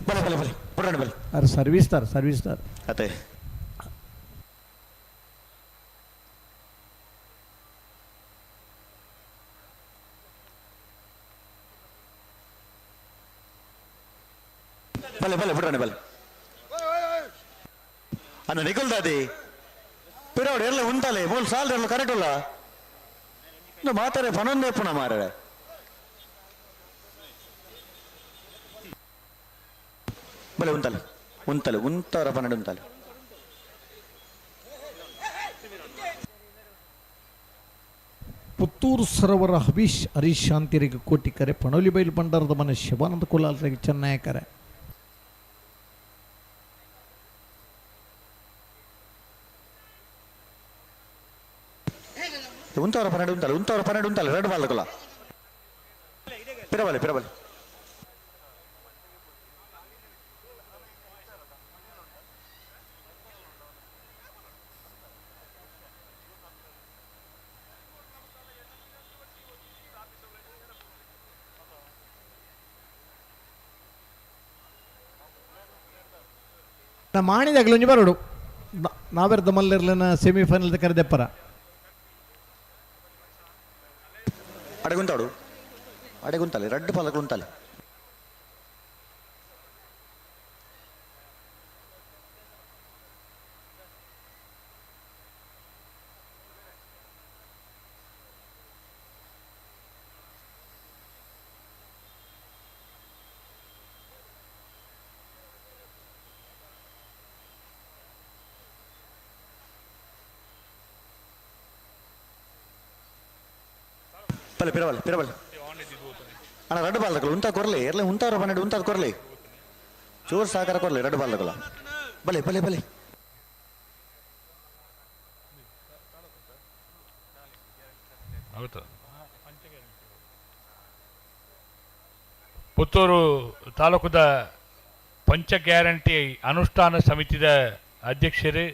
ಬಲೆ ಬಲೆ ಬಲೆ ಪುಟ್ರಾಣಿ ಬಲೆ ಅರೆ ಸರ್ವಿಸ್ ತಾರ್ ಸರ್ವಿಸ್ ತಾರ್ ಅದೇ ಬಲೆ ಬಲೆ ಬಿಡೋಣ ಬಲೆ ಅನ್ನ ನಿಖಲ್ ದಾದಿ ಪಿರವಡು ಎಲ್ಲ ಉಂಟಲೆ ಮೂಲ ಸಾಲ ಎಲ್ಲ ಕರೆಕ್ಟ್ ಅಲ್ಲ ಇನ್ನು ಮಾತಾರೆ ಪನೊಂದೇ ಪುನಃ ಮಾರರೆ ಬಲೆ ಉಂಟಲೆ ಉಂತಲೆ ಉಂತರ ಪನ್ನಡು ಉಂತಲೆ ಪುತ್ತೂರು ಸರೋವರ ಹಬೀಶ್ ಹರೀಶ್ ಶಾಂತಿರಿಗೆ ಕೋಟಿಕರೆ ಪಣೋಲಿ ಬೈಲು ಭಂಡಾರದ ಮನೆ ಶಿವಾನಂದ ಕುಲಾಲ್ರಿಗೆ ಚೆನ್ನಯಕರೆ ಉಂತವರ ಪನ್ನಡು ಉಂತಲೆ ಉಂತವರ ಪನ್ನಡು ಉಂತಲೆ ಎರಡು ಬಾಲಕುಲ ಪಿರಬಲೆ ಪಿರಬಲೆ ನಾ ಮಾಣಿದಾಗಲೂ ಒಂಜಿ ಬರೋಡು ನಾವೆರ್ದ ಮಲ್ಲಿರ್ಲನ ಸೆಮಿಫೈನಲ್ ಕರೆದೆಪ್ಪರ ಅಡೆಗುಂತಾಡು ಅಡೆಗುಂತಾಲೆ ರಡ್ಡು ಪಾಲಕರು ಉಂತಾಲೆ ಬಲೆ ಪಿರಬಲೆ ಪಿರಬಲೆ ಅಣ್ಣ ರಡ್ಡು ಬಾಲಕಲು ಉಂತ ಕೊರ್ಲಿ ಎರ್ಲೆ ಉಂತಾರ ಪನ್ನೆರಡು ಉಂತಾದ ಕೊರ್ಲಿ ಚೂರು ಸಹಕಾರ ಕೊರ್ಲಿ ರಡ್ಡು ಬಾಲಕಲ ಬಲೆ ಬಲೆ ಬಲೆ ಹೌದು ಪುತ್ತೂರು ತಾಲೂಕುದ ಪಂಚ ಗ್ಯಾರಂಟಿ ಅನುಷ್ಠಾನ ಸಮಿತಿದ ಅಧ್ಯಕ್ಷರು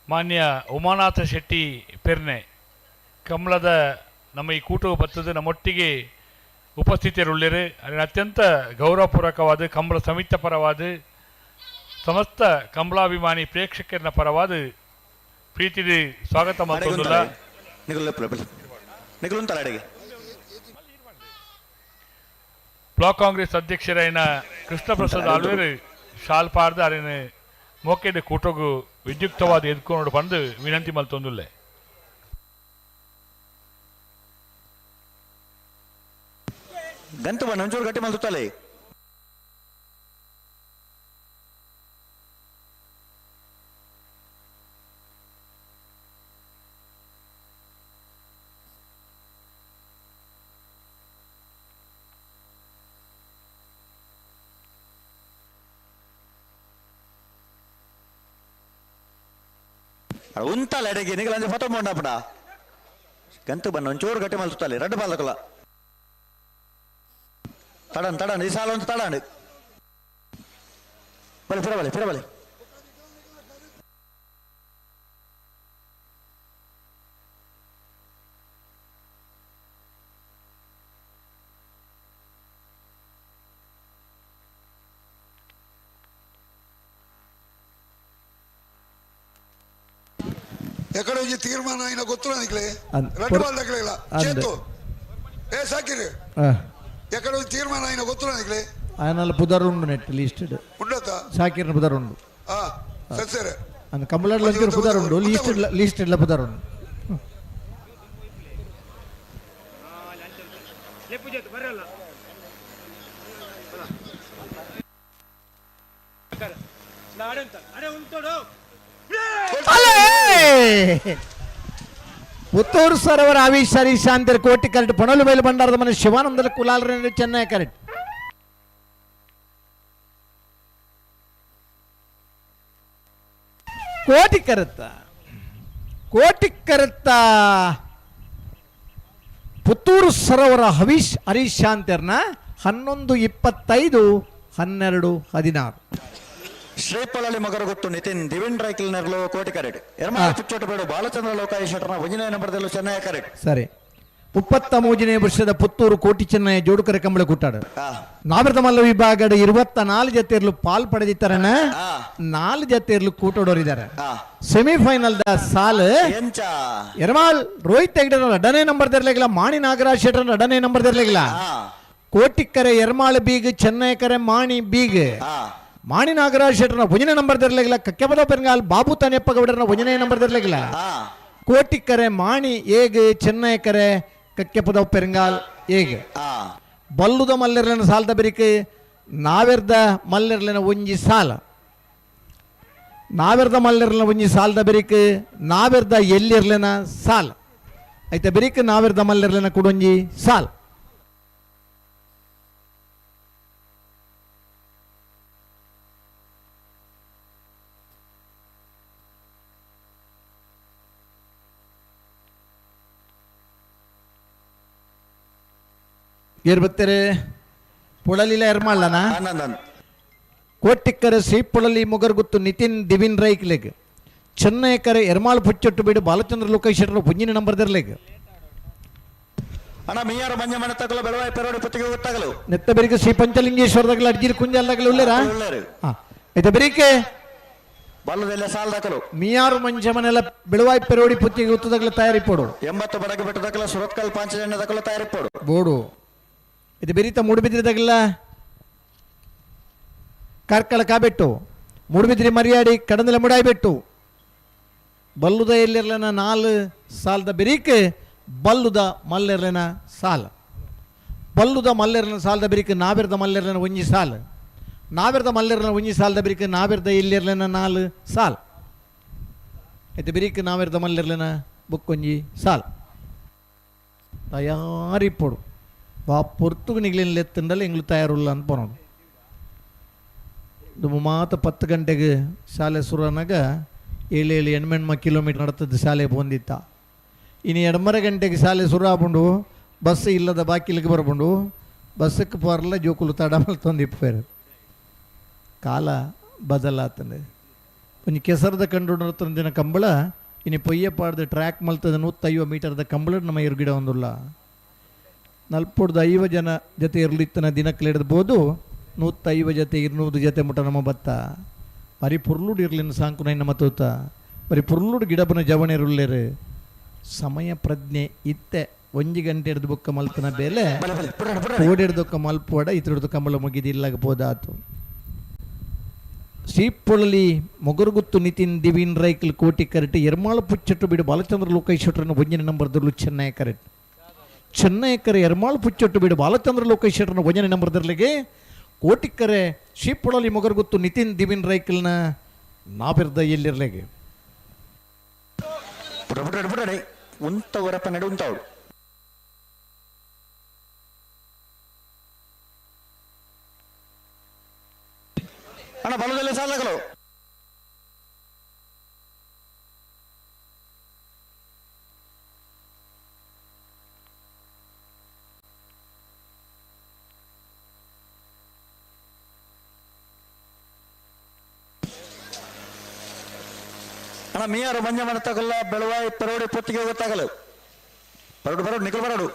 ಮಾನ್ಯ ಉಮಾನಾಥ ಶೆಟ್ಟಿ ಪೆರ್ನೆ ಕಮಲದ ನಮ್ಮ ಈ ಕೂಟವು ಬರ್ತದೆ ನಮ್ಮೊಟ್ಟಿಗೆ ಉಪಸ್ಥಿತರುಳ್ಳಿರು ಅದನ್ನು ಅತ್ಯಂತ ಗೌರವಪೂರ್ವಕವಾದ ಕಂಬಳ ಸಮಿತಿ ಪರವಾದ ಸಮಸ್ತ ಕಂಬಳಾಭಿಮಾನಿ ಪ್ರೇಕ್ಷಕರನ್ನ ಪರವಾದ ಪ್ರೀತಿದ ಸ್ವಾಗತ ಮಾಡ್ತೊಂದುಲ್ಲ ಅಡೆಗೆ ಬ್ಲಾಕ್ ಕಾಂಗ್ರೆಸ್ ಅಧ್ಯಕ್ಷರಾಯಿನ ಕೃಷ್ಣ ಪ್ರಸಾದ್ ಆಳ್ವೇರು ಶಾಲ್ ಪಾರ್ದ ಅರಿನ ಮೋಕೆದ ಕೂಟಗು ವಿದ್ಯುಕ್ತವಾದ ಎದ್ಕೊಂಡು ಬಂದು ವಿನಂತಿ ಮಲ್ತೊಂದುಲ್ಲೆ. ಗಂತು ಬಣ್ಣ ಒಂಚೂರು ಗಟ್ಟಿ ಮಲ್ತುತ್ತಲೆ ಉಂತಲ್ಲ ಅಡೆಗೆ ನಿಗಲಂಜೆ ಫೋಟೋ ಮೊಂಡಪ್ಪಡ ಗಂತು ಬಣ್ಣ ಒಂಚೂರು ಗಟ್ಟಿ ಮಲ್ತುತ್ತಲೆ ರಡ್ಡು ಬಾಲಕಲ ತಡನ್ ತಡನ್ ಈ ಸಾಲ ಒಂದು ತಡನ್ ಬಲೆ ಪಿರಬಲೆ ಪಿರಬಲೆ. ಎಕಡೆ ಒಂಜಿ ತೀರ್ಮಾನ ಇನ್ನ ಗೊತ್ತು ನಿಕ್ಲೆ ರಡ್ಡು ಬಾಲ್ ದಕ್ಲೆಗ್ಲ ಚೇತು ಏ ಸಾಕಿರಿ ಎಕಡೆ ಒಂಜಿ ತೀರ್ಮಾನ ಇನ್ನ ಗೊತ್ತು ನಿಕ್ಲೆ ಆಯನಲ್ಲ ಪುದರ್ ಉಂಡು ನೆಟ್ ಲೀಸ್ಟ್ ಉಂಡತ ಸಾಕಿರ್ನ ಪುದರ್ ಉಂಡು ಆ ಸರಿ ಸರಿ ಅಂದ್ ಕಂಬಳಡ್ಲ ಒಂಚೂರು ಪುದರ್ ಉಂಡು ಲೀಸ್ಟ್ ಲೀಸ್ಟ್ ಇಡ್ಲ ಪುದರ್ ಉಂಡು ಪುತ್ತೂರು ಸರೋವರ ಹವೀಶ್ ಹರೀಶ್ ಶಾಂತಿರ್ ಕೋಟಿ ಕರೆಕ್ಟ್ ಪಣಲು ಬೈಲು ಭಂಡಾರದ ಮನೆ ಶಿವಾನಂದರ ಕುಲಾಲ್ರ ಚೆನ್ನೈ ಕರೆಕ್ಟ್ ಕೋಟಿ ಕರೆತ್ತ ಕೋಟಿ ಕರೆತ್ತ ಪುತ್ತೂರು ಸರೋವರ ಹವೀಶ್ ಹರೀಶ್ ಶಾಂತಿರ್ನ 11:25 12:16. ಶ್ರೀಪಳಲಿ ಮಗರಗುತ್ತು ನಿತಿನ್ ದಿವಿನ್ ರೈಕಲ್ ನೆರಳು ಕೋಟಿ ಕರೆಟ್ ಎರ್ಮಾಳ ಪುಚ್ಚೋಟಬೇಡು ಬಾಲಚಂದ್ರ ಲೋಕಾಯಿ ಶೆಟ್ಟರ್ನ ಒಂಜನೇ ನಂಬರ್ದಲ್ಲೂ ಚೆನ್ನೈ ಕರೆಟ್. ಸರಿ 33ನೇ ವರ್ಷದ ಪುತ್ತೂರು ಕೋಟಿ ಚೆನ್ನೈ ಜೋಡುಕರೆ ಕಂಬಳ ಕೂಟಾಡು ನಾವಿರದ ಮಲ್ಲ ವಿಭಾಗದ 24 ಜತೆಯರ್ಲು ಪಾಲ್ ಪಡೆದಿತ್ತಾರನ 4 ಜತೆಯರ್ಲು ಕೂಟೋಡೋರಿದ್ದಾರೆ. ಸೆಮಿಫೈನಲ್ the ಸಾಲ್ ಎರ್ಮಾಲ್ ರೋಹಿತ್ ಹೆಗ್ಡೆ ಎರಡನೇ ನಂಬರ್ ದರ್ಲೆಗಿಲ್ಲ, ಮಾಣಿ ನಾಗರಾಜ್ ಶೆಟ್ಟರ್ ಎರಡನೇ ನಂಬರ್ ದರ್ಲೆಗಿಲ್ಲ. ಕೋಟಿಕ್ಕರೆ ಎರ್ಮಾಳ್ ಬೀಗ್, ಚೆನ್ನೈಕರೆ ಮಾಣಿ ಬೀಗ್, ಮಾಣಿ ನಾಗರಾಜ್ ಶೆಟ್ಟರ್ನ ಒಂದನೇ ನಂಬರ್ ದರ್ಲೆಗಿಲ್ಲ, ಕಕ್ಕೆಬದ ಪೆರ್ಗಾಲ್ ಬಾಬು ತಾನೆಪ್ಪ ಗೌಡರನ ಒಂದನೇ ನಂಬರ್ ದರ್ಲೆಗಿಲ್ಲ. ಕೋಟಿಕ್ಕರೆ ಮಾಣಿ ಏಗ್, ಚೆನ್ನೈಕರೆ ಕಕ್ಕೆಪದ ಪೆರಂಗಾಲ್ ಏಗ್. ಬಲ್ಲುದ ಮಲ್ಲೆರ್ಲೆನ ಸಾಲದ ಬೆರಿಕೆ ನಾವೆರ್ದ ಮಲ್ಲೆರ್ಲೆನ ಒಂಜಿ ಸಾಲ, ನಾವೆರ್ದ ಮಲ್ಲೆರ್ಲೆನ ಒಂಜಿ ಸಾಲದ ಬೆರಿಕೆ ನಾವೆರ್ದ ಎಲ್ಲಿರ್ಲೆನ ಸಾಲ ಐತ ಬೆರಿಕೆ ನಾವೆರ್ದ ಮಲ್ಲೆರ್ಲೆನ ಕುಡೊಂಜಿ ಸಾಲ. ಏರ್ ಬತ್ತಾರೆ ಪುಳಲಿಲ ಎರ್ಮಾಳನ ಕೋಟಿಕ್ಕರೆ ಶ್ರೀಪುಳಲಿ ಮುಗರ್ಗುತ್ತು ನಿತಿನ್ ದಿವಿನ್ ರೈಕ್ಲೆಗ್ ಚೆನ್ನೈಕರೆ ಎರ್ಮಾಳ್ ಪುಚ್ಚೊಟ್ಟು ಬೀಡು ಬಾಲಚಂದ್ರ ಲೋಕೇಶ್ ಶೆಟ್ಟರ್ ಪುಂಜಿನ ನಂಬರ್ ದರ್ಲೆಗ್. ಅಣ್ಣ ಮೀಯಾರ ಮಂಜ ಮನೆ ತಗಲು ಬೆಳವಾಯಿ ಪೆರೋಡಿ ಪುತ್ತಿಗೆ ಗೊತ್ತಾಗಲು ನೆತ್ತ ಬೆರಿಕೆ ಶ್ರೀ ಪಂಚಲಿಂಗೇಶ್ವರದಾಗಲ ಅಡ್ಜಿಲ್ ಕುಂಜಲ್ದಾಗಲ ಉಲ್ಲೇರಾ ಐತ ಬೆರಿಕೆ ಬಲ್ಲದೆಲ್ಲ ಸಾಲ ದಾಖಲು ಮಿಯಾರು ಮಂಜ ಮನೆಲ್ಲ ಬೆಳವಾಯಿ ಪೆರೋಡಿ ಪುತ್ತಿಗೆ ಗೊತ್ತದಾಗಲ ತಯಾರಿ ಪೋಡು 80 ಬಡಗ ಬೆಟ್ಟ ದಾಖಲ ಸುರತ್ಕಲ್ ಪಾಂಚಜನ್ಯ ದಾಖಲು ತಯಾರಿ ಪೋಡು ಬೋಡು. ಇದು ಬೆರೀತ ಮೂಡುಬಿದ್ರಿದಾಗಲ್ಲ ಕಾರ್ಕಳ ಕಾಬೆಟ್ಟು ಮೂಡುಬಿದ್ರಿ ಮರ್ಯಾಡಿ ಕಡಂದಲೆ ಮುಡಾಯ್ಬೆಟ್ಟು ಬಲ್ಲುದ ಎಲ್ಲಿರ್ಲನ 4 ಸಾಲದ ಬೆರೀಕೆ ಬಲ್ಲುದ ಮಲ್ಲೆರ್ಲನ ಸಾಲ, ಬಲ್ಲುದ ಮಲ್ಲೆರ್ಲನ ಸಾಲದ ಬೆರೀಕೆ ನಾವೆರ್ದ ಮಲ್ಲೆರ್ಲನ ಒಂಜಿ ಸಾಲ, ನಾವೆರ್ದ ಮಲ್ಲೆರ್ಲನ ಒಂಜಿ ಸಾಲದ ಬೆರೀಕೆ ನಾವೆರ್ದ ಎಲ್ಲಿರ್ಲನ 4 ಸಾಲ ಇದು ಬೆರೀಕೆ ನಾವೆರ್ದ ಮಲ್ಲೆರ್ಲನ ಬುಕ್ಕೊಂಜಿ ಸಾಲ ತಯಾರಿಪೋಡು. ವಾ ಪೊರ್ತುಗು ನಿಗ್ಲಿನ ಲೆತ್ತಂಡಲ್ಲ ಎಂಗ್ಳು ತಯಾರುಲ್ಲ ಅಂತ ಪೋನೋಡು. ಇದು ಮಾತ 10 ಗಂಟೆಗೆ ಶಾಲೆ ಶುರುನಾಗ 7 7 8 ಕಿಲೋಮೀಟರ್ ನಡತದ್ದು ಶಾಲೆ ಬಂದಿತ್ತ. ಇನ್ನು 2:30 ಗಂಟೆಗೆ ಶಾಲೆ ಶುರು ಆಪುಂಡು, ಬಸ್ ಇಲ್ಲದ ಬಾಕಿಲಿಗೆ ಬರ್ಪುಂಡು, ಬಸ್ಸಕ್ಕೆ ಪೋರಲ್ಲ ಜೋಕುಲು ತಡಮಲ್ ತಂದಿಪ್ಪೇರು. ಕಾಲ ಬದಲಾತಂದೆ ಒಂಜಿ ಕೆಸರದ ಕಂಡು ನಡತಂದಿನ ಕಂಬಳ ಇನ್ನು ಪೊಯ್ಯಪಾಡ್ದ ಟ್ರ್ಯಾಕ್ ಮಲ್ತದ 150 ಮೀಟರ್ದ ಕಂಬಳ ನಮ್ಮ ಎರುಗಿಡ ಒಂದುಲ್ಲ. 40-50 ಜನ ಜೊತೆ ಇರ್ಲಿತ್ತನ ದಿನಕ್ಕೆ ಹಿಡ್ಬೋದು 150 ಜೊತೆ 200 ಜೊತೆ ಮುಟ ನಮ್ಮ ಭತ್ತ ಬರೀ ಪುರ್ಲುಡು ಇರ್ಲಿನ ಸಾಂಕು ನಮ್ಮ ತೂತ ಬರೀ ಪುರ್ಲುಡು ಗಿಡಬನ ಜವಣಿರುಳ್ಳೇರು. ಸಮಯ ಪ್ರಜ್ಞೆ ಇತ್ತೆ 1 ಗಂಟೆ ಹಿಡ್ದು ಬೊಕ್ಕ ಮಲ್ತನ ಬೇಲೆ ಓಡಿಡ್ದೊಕ್ಕ ಮಲ್ಪೋಡ ಇತರದ್ದು ಕಂಬಳ ಮುಗಿದಿಲ್ಲಾಗ ಬೋದಾತು. ಶ್ರೀಪೊಳಲಿ ಮೊಗರುಗುತ್ತು ನಿತಿನ್ ದಿವಿನ್ ರೈಕಲ್ ಕೋಟಿ ಕರೆಟ್ ಎರ್ಮಾಳ ಪುಚ್ಚಟ್ಟು ಬಿಡು ಬಾಲಚಂದ್ರ ಲೋಕೇಶ್ವರನ ಒಂಜಿನ ನಂಬರ್ದಲ್ಲೂ ಚೆನ್ನೈ ಕರೆಟ್ ಚೆನ್ನೈಕರೆ ಎರ್ಮಾಳ್ ಪುಚ್ಚೊಟ್ಟು ಬೀಡು ಬಾಲಚಂದ್ರ ಲೋಕೇಶ್ ಶೆಟ್ಟರ್ನ ಒಂಜನೇ ನಂಬರ್ದರ್ಲಿಗೆ ಕೋಟಿಕ್ಕರೆ ಶ್ರೀಪೊಳಲಿ ಮೊಗರುಗುತ್ತು ನಿತಿನ್ ದಿವಿನ್ ರೈಕಲ್ನ ನಾಬಿರ್ದ ಎಲ್ಲಿರ್ಲೆಗೆ. ಉಂತ ಹೊರಪ ನಡು ಉಂತಾವಳು ಅಣ್ಣ ಬಲದಲ್ಲಿ ಸಾಲಗಳು ಅಣ್ಣ ಮೀಯಾರು ಮಂಜ ಮನೆ ತಗಲ್ಲ ಬೆಳವಾಯಿ ಪರೋಡಿ ಪುತ್ತಿಗೆ ಗೊತ್ತಾಗಲು ಬರಡು ಬರಡು ನಿಖಲ್ ಬರಡು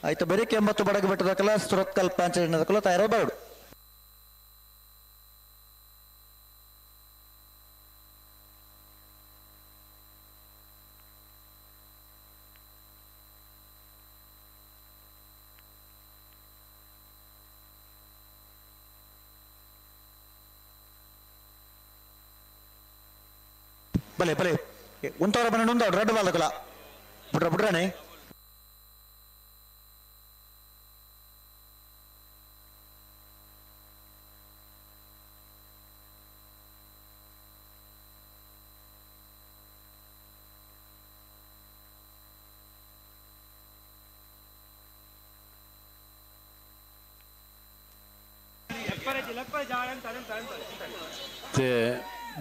ಆಯ್ತು ಬೆರಿಕೆ 80 ಬಡಗ ಬೆಟ್ಟದಕ್ಕಲ್ಲ ಸುರತ್ಕಲ್ ಪಾಂಚಜನ್ಯದಕ್ಕಲ್ಲ ತಯಾರು ಬರಡು. ಬಲೆ ಬಲೆ ಉಂತವರ ಬನ್ನ ಉಂತಾವ್ ರಡ್ಡು ಬಾಲಕಲ ಬುಡ್ರ ಬುಡ್ರಾನೆ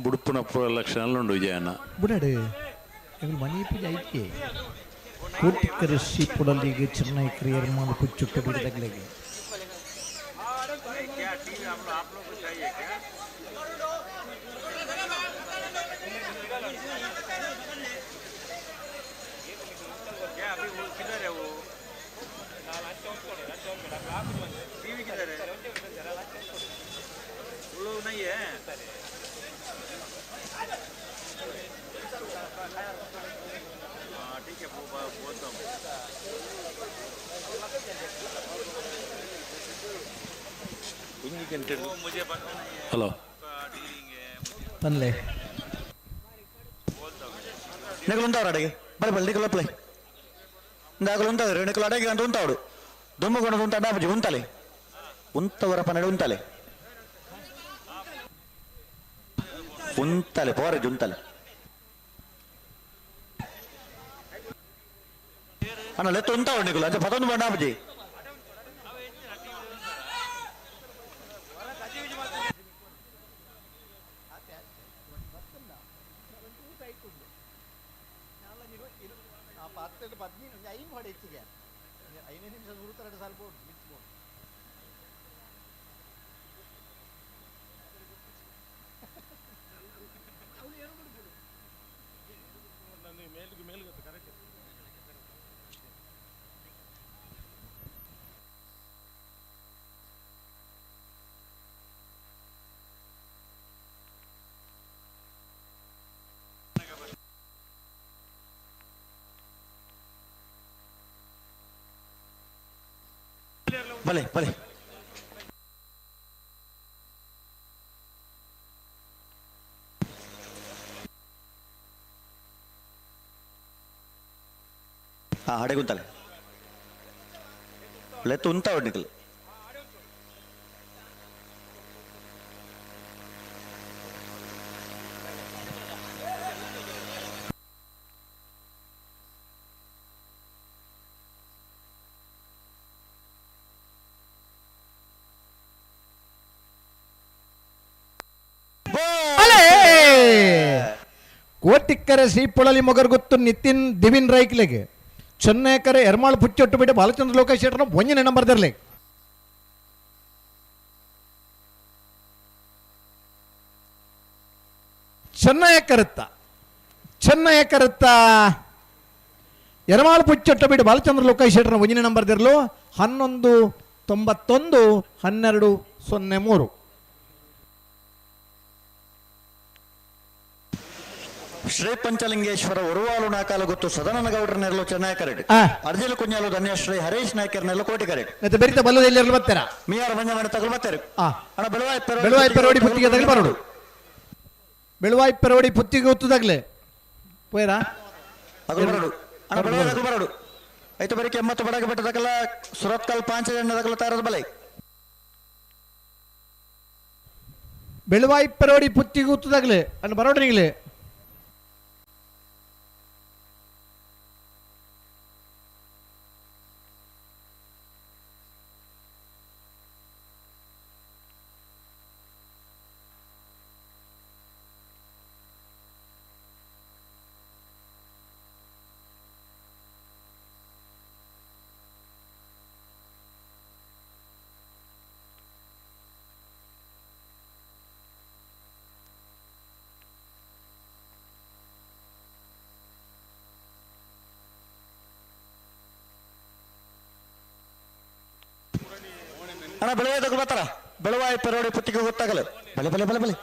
ಬುಡುಪುನ ಲಕ್ಷಣ ವಿಜಯಣ್ಣ ಬುಡಡು ಎಂಗಳು ಮನಿ ಐಕೆ ಕೋಟಿಕರ ಪುಡಲಿಗೆ ಚೆನ್ನೈ ಕ್ರಿಯರ್ ಮಾಲು ಪುಚ್ಚುಟ್ಟು ಬಿಡದಗ್ಲೆಗೆ ಹಲೋ ಪನ್ಲೆ ನಿಕಲು ಉಂತಾವ್ರು ಅಡಿಗೆ ಬಲೆ ಬಲೆ ನಿಕಲು ಅಪ್ಲೆ ಇಂದಾಗಲು ಉಂತಾವ್ರು ನಿಕಲು ಅಡಿಗೆ ಅಂತ ಉಂತಾವಡು ದುಮ್ಮುಗೊಂಡು ಉಂತ ಡಾಬಜಿ ಉಂತಲೆ ಉಂತವರ ಪನ್ನಡು ಉಂತಲೆ ಉಂತಲೆ ಪೋರಜ್ ಉಂತಲೆ ಅಣ್ಣ ಲೆತ್ತ ಉಂತಾವಡು ನಿಕಲು ಅಂಚ ಪತೊಂದು ಬಂಡಾಬಜಿ ಬಲೆ ಬಲೆ ಹಾ ಅಡೆಗೆ ಉಂತಲೆ ಲೆತ್ತು ಉಂತಾವಡು ನಿಕಲು ಕೋಟಿಕ್ಕರೆ ಶ್ರೀಪೊಳಲಿ ಮೊಗರ್ಗುತ್ತು ನಿತಿನ್ ದಿವಿನ್ ರೈಕ್ಲೆಗೆ ಚೆನ್ನೈಕರೆ ಎರ್ಮಾಳ್ ಪುಚ್ಚೊಟ್ಟು ಬಿಟ್ಟು ಬಾಲಚಂದ್ರ ಲೋಕೇಶ್ ಶೆಟ್ಟರ್ ಒಂಜನೇ ನಂಬರ್ ದರ್ಲೆ ಚೆನ್ನಯ ಕರುತ್ತ ಚೆನ್ನಯ ಕರುತ್ತ ಎರ್ಮಾಳ್ ಪುಚ್ಚೊಟ್ಟು ಬಿಟ್ಟು ಬಾಲಚಂದ್ರ ಲೋಕೇಶ್ ಶೆಟ್ಟರ್ ಒಂಜನೇ ನಂಬರ್ ದಿರ್ಲು 11.91 12.03. ಶ್ರೀ ಪಂಚಲಿಂಗೇಶ್ವರ ಉರುವಾಲು ನಾಕಾಲು ಗೊತ್ತು ಸದಾನಂದ ಗೌಡರ ನೆರಳು ಚೆನ್ನೈ ಕರೆಡ್ ಅರ್ಜಿಲು ಕುഞ്ഞಾಲು ಧನ್ಯಶ್ರೀ ಹರೀಶ್ ನಾಯ್ಕರ್ ನೆರಳು ಕೋಟಿ ಕರೆಡ್ ಮತ್ತೆ ಬೆರಿತ ಬಲ್ಲದ ಎಲ್ಲಿ ಬರ್ತಾರ ಮಿಯಾರ ಮಂಜ ತಗಲು ಬರ್ತಾರೆ ಅಣ್ಣ ಬೆಳವಾಯಿ ಬೆಳವಾಯಿ ಪೆರೋಡಿ ಪುತ್ತಿಗೆ ತಗಲು ಬರೋಡು ಬೆಳವಾಯಿ ಪೆರೋಡಿ ಪುತ್ತಿಗೆ ಒತ್ತುದಾಗ್ಲೆ ಪೋಯರಾ ಅಗಲು ಬರೋಡು ಅಣ್ಣ ಬೆಳವಾಯಿ ಅಗಲು ಬರೋಡು ಆಯ್ತು ಬರೀ 80 ಬಡಗ ಬೆಟ್ಟದಕಲ್ಲ ಸುರತ್ಕಲ್ 5 ಜನ ತಗಲು ತಾರದ ಬಲೆ ಬೆಳವಾಯಿ ಪೆರೋಡಿ ಪುತ್ತಿಗೆ ಒತ್ತುದಾಗ್ಲೆ ಅಣ್ಣ ಬರೋಡ್ರಿಗ್ಲೆ ಅಣ್ಣ ಬೆಳವಾಯಿ ತಗಲು ಬರ್ತಾರ ಬೆಳವಾಯಿ ಪೆರೋಡಿ ಪುತ್ತಿಗೆ ಗೊತ್ತಾಗಲ್ಲ ಬಲೆ ಬಲೆ ಬಲೆ ಬಲೆ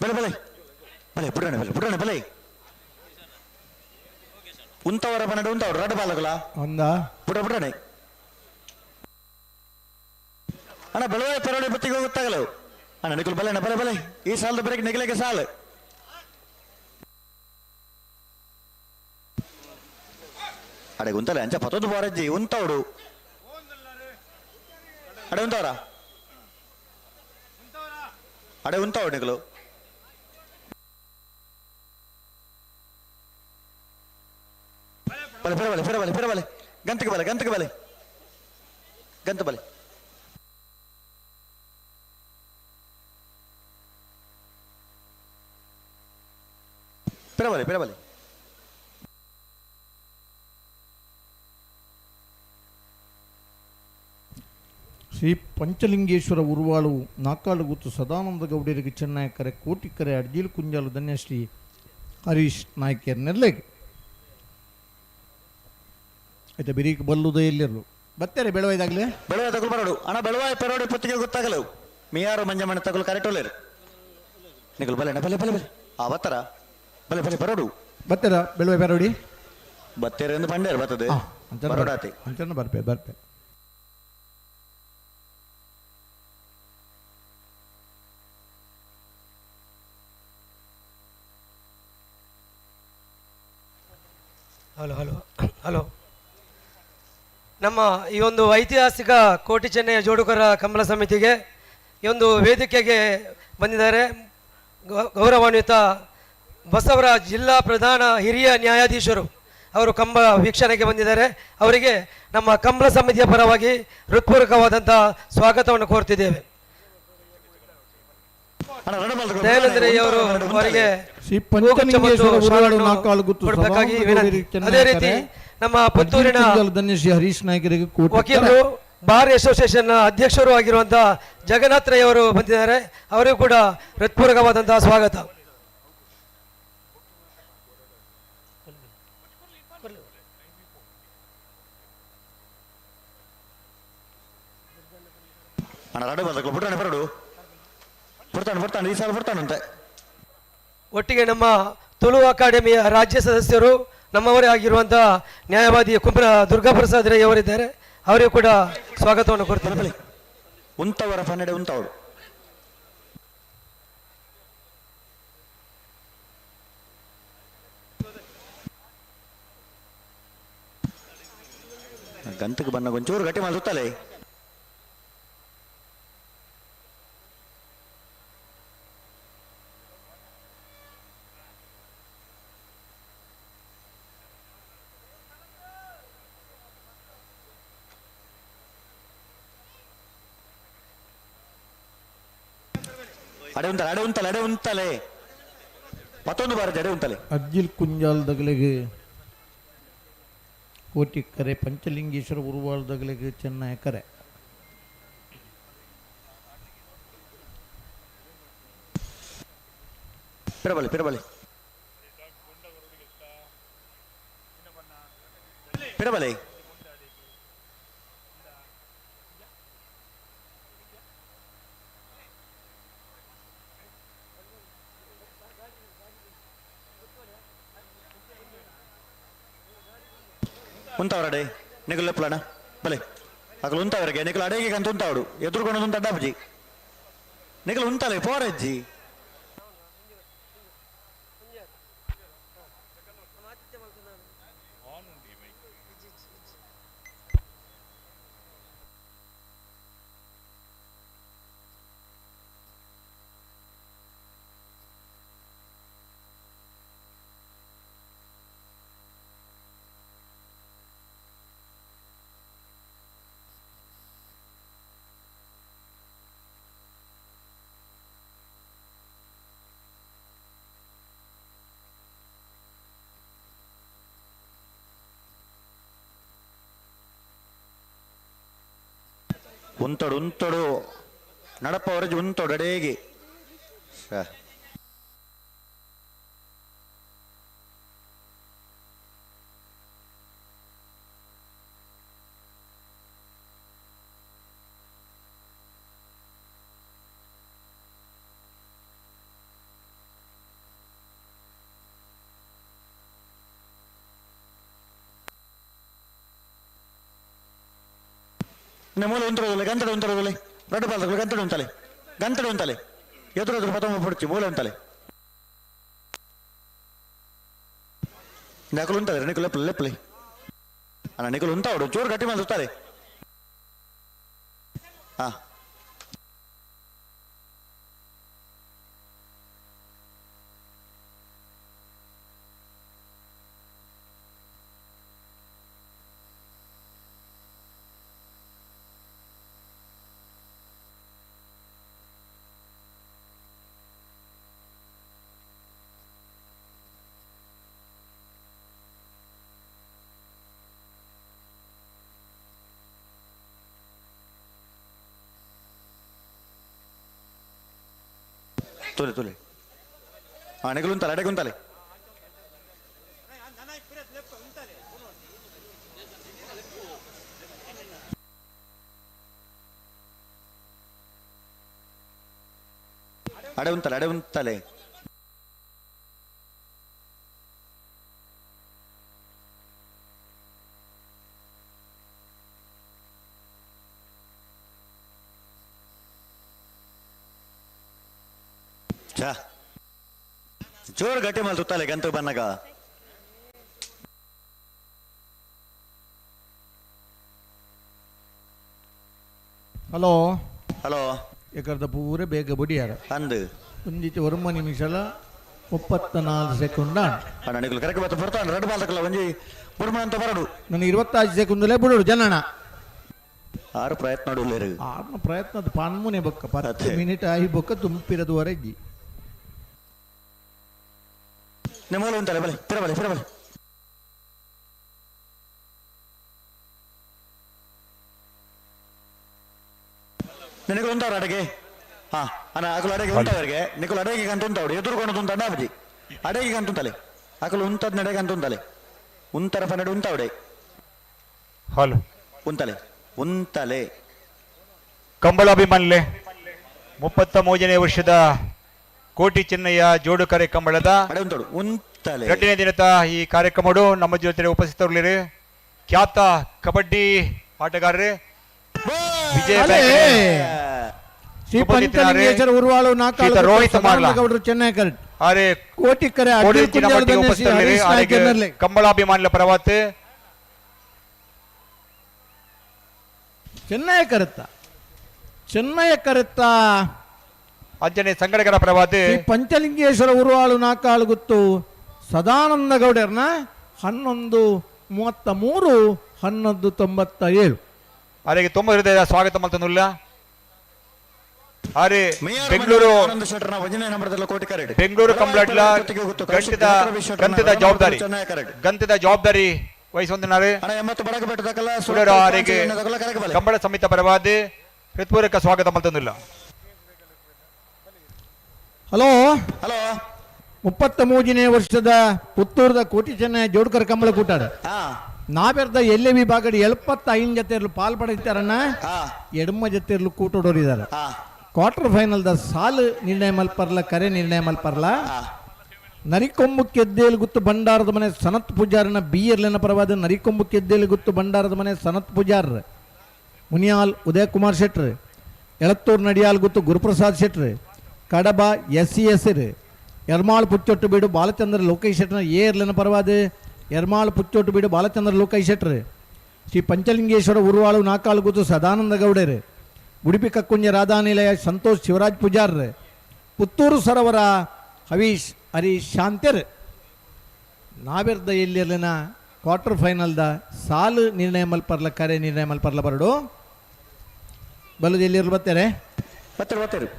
ಬಲೆ ಬಲೆ ಬಲೆ ಬುಡಣೆ ಬಲೆ ಬುಡಣೆ ಬಲೆ ಉಂತವರ ಬನ್ನಡ ಉಂತವರು ರಡ್ಡು ಬಾಲಕಲ ಒಂದ ಬುಡ ಬುಡಣೆ ಅಣ್ಣ ಬೆಳವಾಯ ಪೆರೋಡಿ ಬತ್ತಿಗೆ ಗೊತ್ತಾಗಲ್ಲ ಅಣ್ಣ ನಿಕುಲ್ ಬಲೆ ಅಣ್ಣ ಬಲೆ ಬಲೆ ಈ ಸಾಲದ ಬ್ರೇಕ್ ನಿಗಲಿಗೆ ಸಾಲು ಅಡೆ ಉಂತಲೆ ಅಂಚ ಪತ್ತೊಂದು ಬಾರಜ್ಜಿ ಉಂತವಡು ಅಡೆ ಉಂತವರ ಅಡೆ ಉಂತವಡು ನಿಕಲು ಬಲೆ ಬಲೆ ಬಲೆ ಬಲೆ ಬಲೆ ಬಲೆ ಗಂತಕ್ಕೆ ಬಲೆ ಗಂತಕ್ಕೆ ಬಲೆ ಗಂತ ಬಲೆ ಪಿರ ಬಲೆ ಪಿರ ಬಲೆ ಶ್ರೀ ಪಂಚಲಿಂಗೇಶ್ವರ ಉರುವಾಳು ನಾಕಾಳು ಗುತ್ತು ಸದಾನಂದ ಗೌಡರಿಗೆ ಚೆನ್ನಯಕರೆ ಕೋಟಿಕರೆ ಅಡ್ಜಿಲ್ ಕುಂಜಾಲು ಧನ್ಯಶ್ರೀ ಹರೀಶ್ ನಾಯ್ಕರ್ ನೆರ್ಲೆಗ್ ಆಯ್ತಾ ಬಿರೀಕ್ ಬಲ್ಲುದೇ ಇಲ್ಲಿರಲು ಬತ್ತಾರೆ ಬೆಳವಾಯ್ದಾಗಲೇ ಬೆಳವಾಯ ತಗುಲು ಬರೋಡು ಅಣ್ಣ ಬೆಳವಾಯ ಪೆರೋಡಿ ಪೊತ್ತಿಗೆ ಗೊತ್ತಾಗಲ್ಲ ಮಿಯಾರು ಮಂಜಮಣ್ಣ ತಗುಲು ಕರೆಕ್ಟ್ ಒಳ್ಳೆರು ನಿಕಲು ಬಲೆ ಅಣ್ಣ ಬಲೆ ಬಲೆ ಬಲೆ ಆ ಬತ್ತರ ಬಲೆ ಬಲೆ ಬರೋಡು ಬತ್ತರ ಬೆಳವಾಯ್ ಪೆರೋಡಿ ಬತ್ತೇರೆ ಎಂದು ಪಂಡೇರು ಬರ್ತದೆ ಬರೋಡಾತಿ ಅಂಚನ ಬರ್ಪೆ ಬರ್ಪೆ ಹಲೋ ಹಲೋ ಹಲೋ. ನಮ್ಮ ಈ ಒಂದು ಐತಿಹಾಸಿಕ ಕೋಟಿ ಚೆನ್ನಯ್ಯ ಜೋಡುಕರ ಕಂಬಳ ಸಮಿತಿಗೆ ಈ ಒಂದು ವೇದಿಕೆಗೆ ಬಂದಿದ್ದಾರೆ ಗೌರವಾನ್ವಿತ ಬಸವರಾಜ್ ಜಿಲ್ಲಾ ಪ್ರಧಾನ ಹಿರಿಯ ನ್ಯಾಯಾಧೀಶರು ಅವರು ಕಂಬ ವೀಕ್ಷಣೆಗೆ ಬಂದಿದ್ದಾರೆ. ಅವರಿಗೆ ನಮ್ಮ ಕಂಬಳ ಸಮಿತಿಯ ಪರವಾಗಿ ಹೃತ್ಪೂರ್ವಕವಾದಂಥ ಸ್ವಾಗತವನ್ನು ಕೋರ್ತಿದ್ದೇವೆ. ದಯಾನಂದ ರೈ ಅವರು ಅವರಿಗೆ ಶ್ರೀ ಹೂಗುಚ್ಛ ಮತ್ತು ಪಂಚಲಿಂಗೇಶ್ವರ ಉರುವಾಳು ಶಾಲನ್ನು ನಾಕಾಳು ಗುತ್ತು ಕೊಡಬೇಕಾಗಿ ಸದಾನಂದ ವಿನಂತಿ. ಗೌಡರಿಗೆ ಅದೇ ರೀತಿ ಚೆನ್ನಯಕರೆ ನಮ್ಮ ಪುತ್ತೂರಿನ ಅಡ್ಜಿಲ್ ಕುಂಜಾಲು ಧನ್ಯಶ್ರೀ ಹರೀಶ್ ನಾಯ್ಕರಿಗೆ ಕೋಟಿ ವಕೀಲರು ಬಾರ್ ಅಸೋಸಿಯೇಷನ್ ಅಧ್ಯಕ್ಷರು ಆಗಿರುವಂತಹ ಜಗನ್ನಾಥ್ ರೈ ಅವರು ಬಂದಿದ್ದಾರೆ. ಅವರಿಗೂ ಕೂಡ ಹೃತ್ಪೂರ್ವಕವಾದಂತಹ ಸ್ವಾಗತ. ಅಣ್ಣ ರಡು ಬಂದ ಬಿಡ್ರಾಣೆ ಬರಡು ಬರ್ತಾನೆ ಬರ್ತಾನೆ ಈ ಸಾಲ ಬರ್ತಾನಂತೆ. ಒಟ್ಟಿಗೆ ನಮ್ಮ ತುಳು ಅಕಾಡೆಮಿಯ ರಾಜ್ಯ ಸದಸ್ಯರು ನಮ್ಮವರೇ ಆಗಿರುವಂತಹ ನ್ಯಾಯವಾದಿ ಕುಂಬ್ರ ದುರ್ಗಾಪ್ರಸಾದ್ ರೈ ಅವರಿದ್ದಾರೆ. ಅವರಿಗೂ ಕೂಡ ಸ್ವಾಗತವನ್ನು ಕೊಡ್ತಾರೆ. ಉಂತವರ ಪನ್ನೆಡೆ ಉಂತವರು ಗಂತಕ್ಕೆ ಬನ್ನ ಒಂಚೂರು ಗಟ್ಟಿ ಮಾಡಿ ಸುತ್ತಲೇ. ಅಡೆ ಉಂತಲೆ ಅಡೆ ಉಂತಲೆ ಅಡೆ ಉಂತಲೆ ಮತ್ತೊಂದು ಬಾರಿ ಅಡೆ ಉಂತಲೆ. ಅಜ್ಜಿಲ್ ಕುಂಜಾಲ್ ದಗಲಿಗೆ ಕೋಟಿ ಕರೆ ಪಂಚಲಿಂಗೇಶ್ವರ ಉರುವಾಲ್ ದಗಲಿಗೆ ಚೆನ್ನಯ ಕರೆ. ಪಿರಬಲಿ ಪಿರಬಲಿ ಪಿರಬಲಿ ಉಂತವರಡೆ ನಿಗುಲ್ ಲೆಪ್ಪಲಣ ಬಲೆ ಅಗಲು ಉಂತವರಿಗೆ ನಿಕಲ್ ಅಡೇಗೆ ಅಂತ ಉಂತಾವಡು ಎದುರುಕೊಂಡು ಉಂತ ಅಡ್ಡಾಪಜಿ ನಿಕಲ್ ಉಂತಲೆ ಪೋರಜ್ಜಿ. ಉಂತಡು ಉಂತಡು ನಡಪ ಹೊರಜು ಉಂತಡು ಅಡೇಗೆ. ಮೂಲ ಉಂತರೋದಿಲ್ಲ ಗಂತಡೆ ಉಂತರೋದಿಲ್ಲ ರಡ್ಡು ಬಾಲ್ದಗಳು ಗಂತಡೆ ಉಂತಲೆ ಗಂತಡೆ ಉಂತಲೆ ಎದುರು ಎದುರು ಪತೊಂಬ ಪೊಡ್ಚಿ ಮೂಲ ಉಂತಲೆ ನಕಲು ಉಂತಲೆ ನಿಕುಲು ಲೆಪ್ಪಲೆ ಲೆಪ್ಪಲೆ ಅಣ್ಣ ನಿಕುಲು ಉಂತಾವಡು ಚೂರು ಗಟ್ಟಿ ಮೇಲೆ ಸುತ್ತಾರೆ ಹಾ ತುಲೆ ತುಲೆ ಹಾಂ ನಿಕುಲು ಉಂತಲೆ ಅಡೆಗೆ ಉಂತಲೆ ಅಡೆ ಉಂತಲೆ ಅಡೆ ಉಂತಲೆ ಚಾ ಜೋರು ಗಟ್ಟಿ ಮೇಲೆ ಸುತ್ತಾಲೆ ಗಂತು ಬನ್ನಾಗ ಹಲೋ ಹಲೋ ಎಕರ್ದ ಪೂರ ಬೇಗ ಬುಡಿಯಾರ ಅಂದು ಒಂದಿತ್ತೆ ಒರ್ಮ ನಿಮಿಷಲ 34 ಸೆಕೆಂಡ್ ಅಣ್ಣ ನಿಕುಲು ಕರೆಕ್ಟ್ ಬತ್ತ ಬರ್ತಾನೆ ರಡ್ಡು ಬಾಲ್ತಕಲ್ಲ ಒಂಜಿ ಬುರ್ಮಣ ಅಂತ ಬರಡು ನಾನು 25 ಸೆಕೆಂಡ್ಲೇ ಬಿಡೋಡು ಜನಣ ಆರು ಪ್ರಯತ್ನ ಉಳ್ಳೇರು ಆರು ಪ್ರಯತ್ನದ ಪಾನ್ಮುನೆ ಬೊಕ್ಕ 10 ಮಿನಿಟ್ ಆಯಿ ಬೊಕ್ಕ ತುಂಬಿರದುವರೆಗೆ ನಿಮ್ಮಲ್ಲ ಉಂಟಲ್ಲ ಬಲೆ ತಿರಬಲೆ ತಿರಬಲೆ ನಿನಗೆ ಉಂಟವ್ರ ಅಡಗೆ ಹಾ ಅಣ್ಣ ಅಕಲು ಅಡಗೆ ಉಂಟವರಿಗೆ ನಿಕುಲು ಅಡಗೆ ಅಂತ ಉಂಟವ್ರು ಎದುರುಕೊಂಡು ಉಂಟ ಅಣ್ಣಾಬಜಿ ಅಡಗೆ ಅಂತ ಉಂಟಲೆ ಅಕಲು ಉಂಟದ್ ನಡೆಗೆ ಅಂತ ಉಂಟಲೆ ಉಂತರ ಪನ್ನಡು ಉಂಟವಡೆ ಹಲೋ ಉಂತಲೆ ಉಂತಲೆ ಕಂಬಳಾಭಿಮಾನಿಲೆ 33ನೇ ವರ್ಷದ ಕೋಟಿ ಚೆನ್ನಯ್ಯ ಜೋಡುಕರೆ ಕಂಬಳದ ಎರಡನೇ ದಿನದ ಈ ಕಾರ್ಯಕ್ರಮಡು ನಮ್ಮ ಜೊತೆ ಉಪಸ್ಥಿತರಿರಲಿ ಖ್ಯಾತ ಕಬಡ್ಡಿ ಆಟಗಾರರೇ ವಿಜಯ ಶ್ರೀ ಪಂಚಲಿಂಗೇಶ್ವರ ಉರುವಾಳು ನಾಕಾಳು ರೋಹಿತ್ ಮಾರ್ಲ ಗೌಡರು ಚೆನ್ನೈ ಕರೆಟ್ ಅರೆ ಕೋಟಿ ಕರೆ ಕಂಬಳಾಭಿಮಾನಿಗಳ ಪರವಾತೆ ಚೆನ್ನೈ ಕರೆತ್ತ ಚೆನ್ನೈ ಕರೆತ್ತ ಅಂಜನೆ ಸಂಘಟಕರ ಪರವಾದ ಪಂಚಲಿಂಗೇಶ್ವರ ಉರುವಾಳು ನಾಕಾಳು ಗುತ್ತು ಸದಾನಂದ ಗೌಡರ್ನ 11:33 11:97 ಅವರಿಗೆ ತುಂಬ ಹೃದಯದ ಸ್ವಾಗತ ಮಾಡ್ತಾನುಲ್ಲ. ಅರೆ ಬೆಂಗಳೂರು ಬೆಂಗಳೂರು ಕಂಬಳಡ್ಲ ಗಂತದ ಜವಾಬ್ದಾರಿ ಗಂತದ ಜವಾಬ್ದಾರಿ ವಹಿಸುವಂತಿದ್ದಾರೆ ಅವರಿಗೆ ಕಂಬಳ ಸಮಿತಿ ಪರವಾದ ಹೃತ್ಪೂರ್ವಕ ಸ್ವಾಗತ ಮಾಡ್ತಾನುಲ್ಲ. ಹಲೋ ಹಲೋ 33ನೇ ವರ್ಷದ ಪುತ್ತೂರದ ಕೋಟಿ ಚೆನ್ನೈ ಜೋಡ್ಕರ್ ಕಂಬಳ ಕೂಟಾಡ ನಾವೆರ್ದ ಎಲ್ಲೆ ವಿಭಾಗಡಿ 75 ಜೊತೆರ್ಲು ಪಾಲ್ ಪಡೆಯುತ್ತಾರಣ್ಣ ಎಡಮ ಜೊತೆರ್ಲು ಕೂಟೋಡೋರಿದ್ದಾರೆ. ಕ್ವಾರ್ಟರ್ ಫೈನಲ್ದ ಸಾಲು ನಿರ್ಣಯ ಮಲ್ಪರ್ಲ ಕರೆ ನಿರ್ಣಯ ಮಲ್ಪರ್ಲ ನರಿಕೊಂಬು ಕೆದ್ದೇಲು ಗುತ್ತು ಭಂಡಾರದ ಮನೆ ಸನತ್ ಪೂಜಾರನ ಬಿಯರ್ಲೆನ ಪರವಾದ ನರಿಕೊಂಬು ಕೆದ್ದೇಲು ಗುತ್ತು ಭಂಡಾರದ ಮನೆ ಸನತ್ ಪೂಜಾರ್ ಮುನಿಯಾಲ್ ಉದಯ್ ಕುಮಾರ್ ಶೆಟ್ರ್ ಎಳತ್ತೂರು ನಡಿಯಾಲ್ ಗುತ್ತು ಗುರುಪ್ರಸಾದ್ ಶೆಟ್ರ್ Kadaba S C S Ermal Puchottu ಬೀಡು ಬಾಲಚಂದ್ರ ಲೋಕೇಶ್ ಶೆಟ್ರನ ಏರ್ಲೆನ ಪರವಾದ ಎರ್ಮಾಳ್ ಪುಚ್ಚೊಟ್ಟು ಬೀಡು ಬಾಲಚಂದ್ರ ಲೋಕೇಶ್ ಶೆಟ್ರ್ ಶ್ರೀ ಪಂಚಲಿಂಗೇಶ್ವರ ಉರುವಾಳು ನಾಕಾಳು ಗುತ್ತು ಸದಾನಂದ ಗೌಡರು ಉಡುಪಿ ಕಕ್ಕುಂಜ ರಾಧಾನಿಲಯ ಸಂತೋಷ್ ಶಿವರಾಜ್ ಪೂಜಾರ್ ಪುತ್ತೂರು ಸರೋವರ ಹವೀಶ್ ಹರೀಶ್ ಶಾಂತಿರ್ ನಾವೆರ್ದ ಎಲ್ಲಿರ್ಲಿನ ಕ್ವಾರ್ಟರ್ ಫೈನಲ್ದ ಸಾಲು ನಿರ್ಣಯ ಮಲ್ಪರ್ಲ ಕರೆ ನಿರ್ಣಯ ಮಲ್ಪರ್ಲ ಬರಡು ಬಲದ ಎಲ್ಲಿರ್ಲು ಬರ್ತಾರೆ ಬರ್ತಾರೆ ಬರ್ತಾರೆ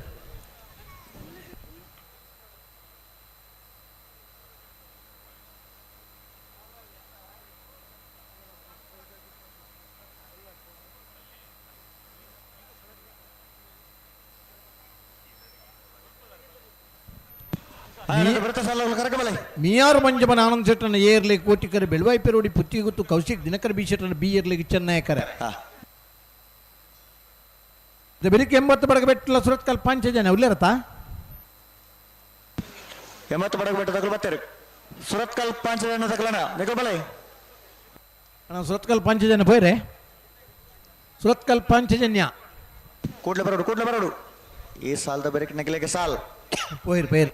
ಮಿಯಾರು ಮಂಜಮನ ಆನಂದ್ ಶೆಟ್ಟನ ಏರ್ಲಿ ಕೋಟಿಕರ ಬೆಳವಾಯಿ ಪೆರೋಡಿ ಪುತ್ತಿಗುತ್ತು ಕೌಶಿಕ್ ದಿನಕರ ಬಿ ಶೆಟ್ಟನ ಬಿ ಏರ್ಲಿಗೆ ಚೆನ್ನೈ ಕರೆ ಬೆಳಿಗ್ಗೆ 80 ಬಡಗ ಬೆಟ್ಟಲ ಸುರತ್ಕಲ್ ಪಂಚ ಜನ ಉಲ್ಲೇರತಾ 80 ಬಡಗ ಬೆಟ್ಟ ತಗಲು ಬರ್ತಾರೆ ಸುರತ್ಕಲ್ ಪಂಚ ಜನ ತಗಲಣ ನಿಕಲ್ ಬಲೆ ಅಣ್ಣ ಸುರತ್ಕಲ್ ಪಂಚ ಜನ ಪೋಯ್ರೆ ಸುರತ್ಕಲ್ ಪಾಂಚಜನ್ಯ. ಕೂಡ್ಲೆ ಬರೋಡು ಕೂಡ್ಲೆ ಬರೋಡು ಈ ಸಾಲದ ಬೆರಕ್ ನಕಲೆಗೆ ಸಾಲ್ ಪೋಯಿರ್ ಪೋಯಿರ್.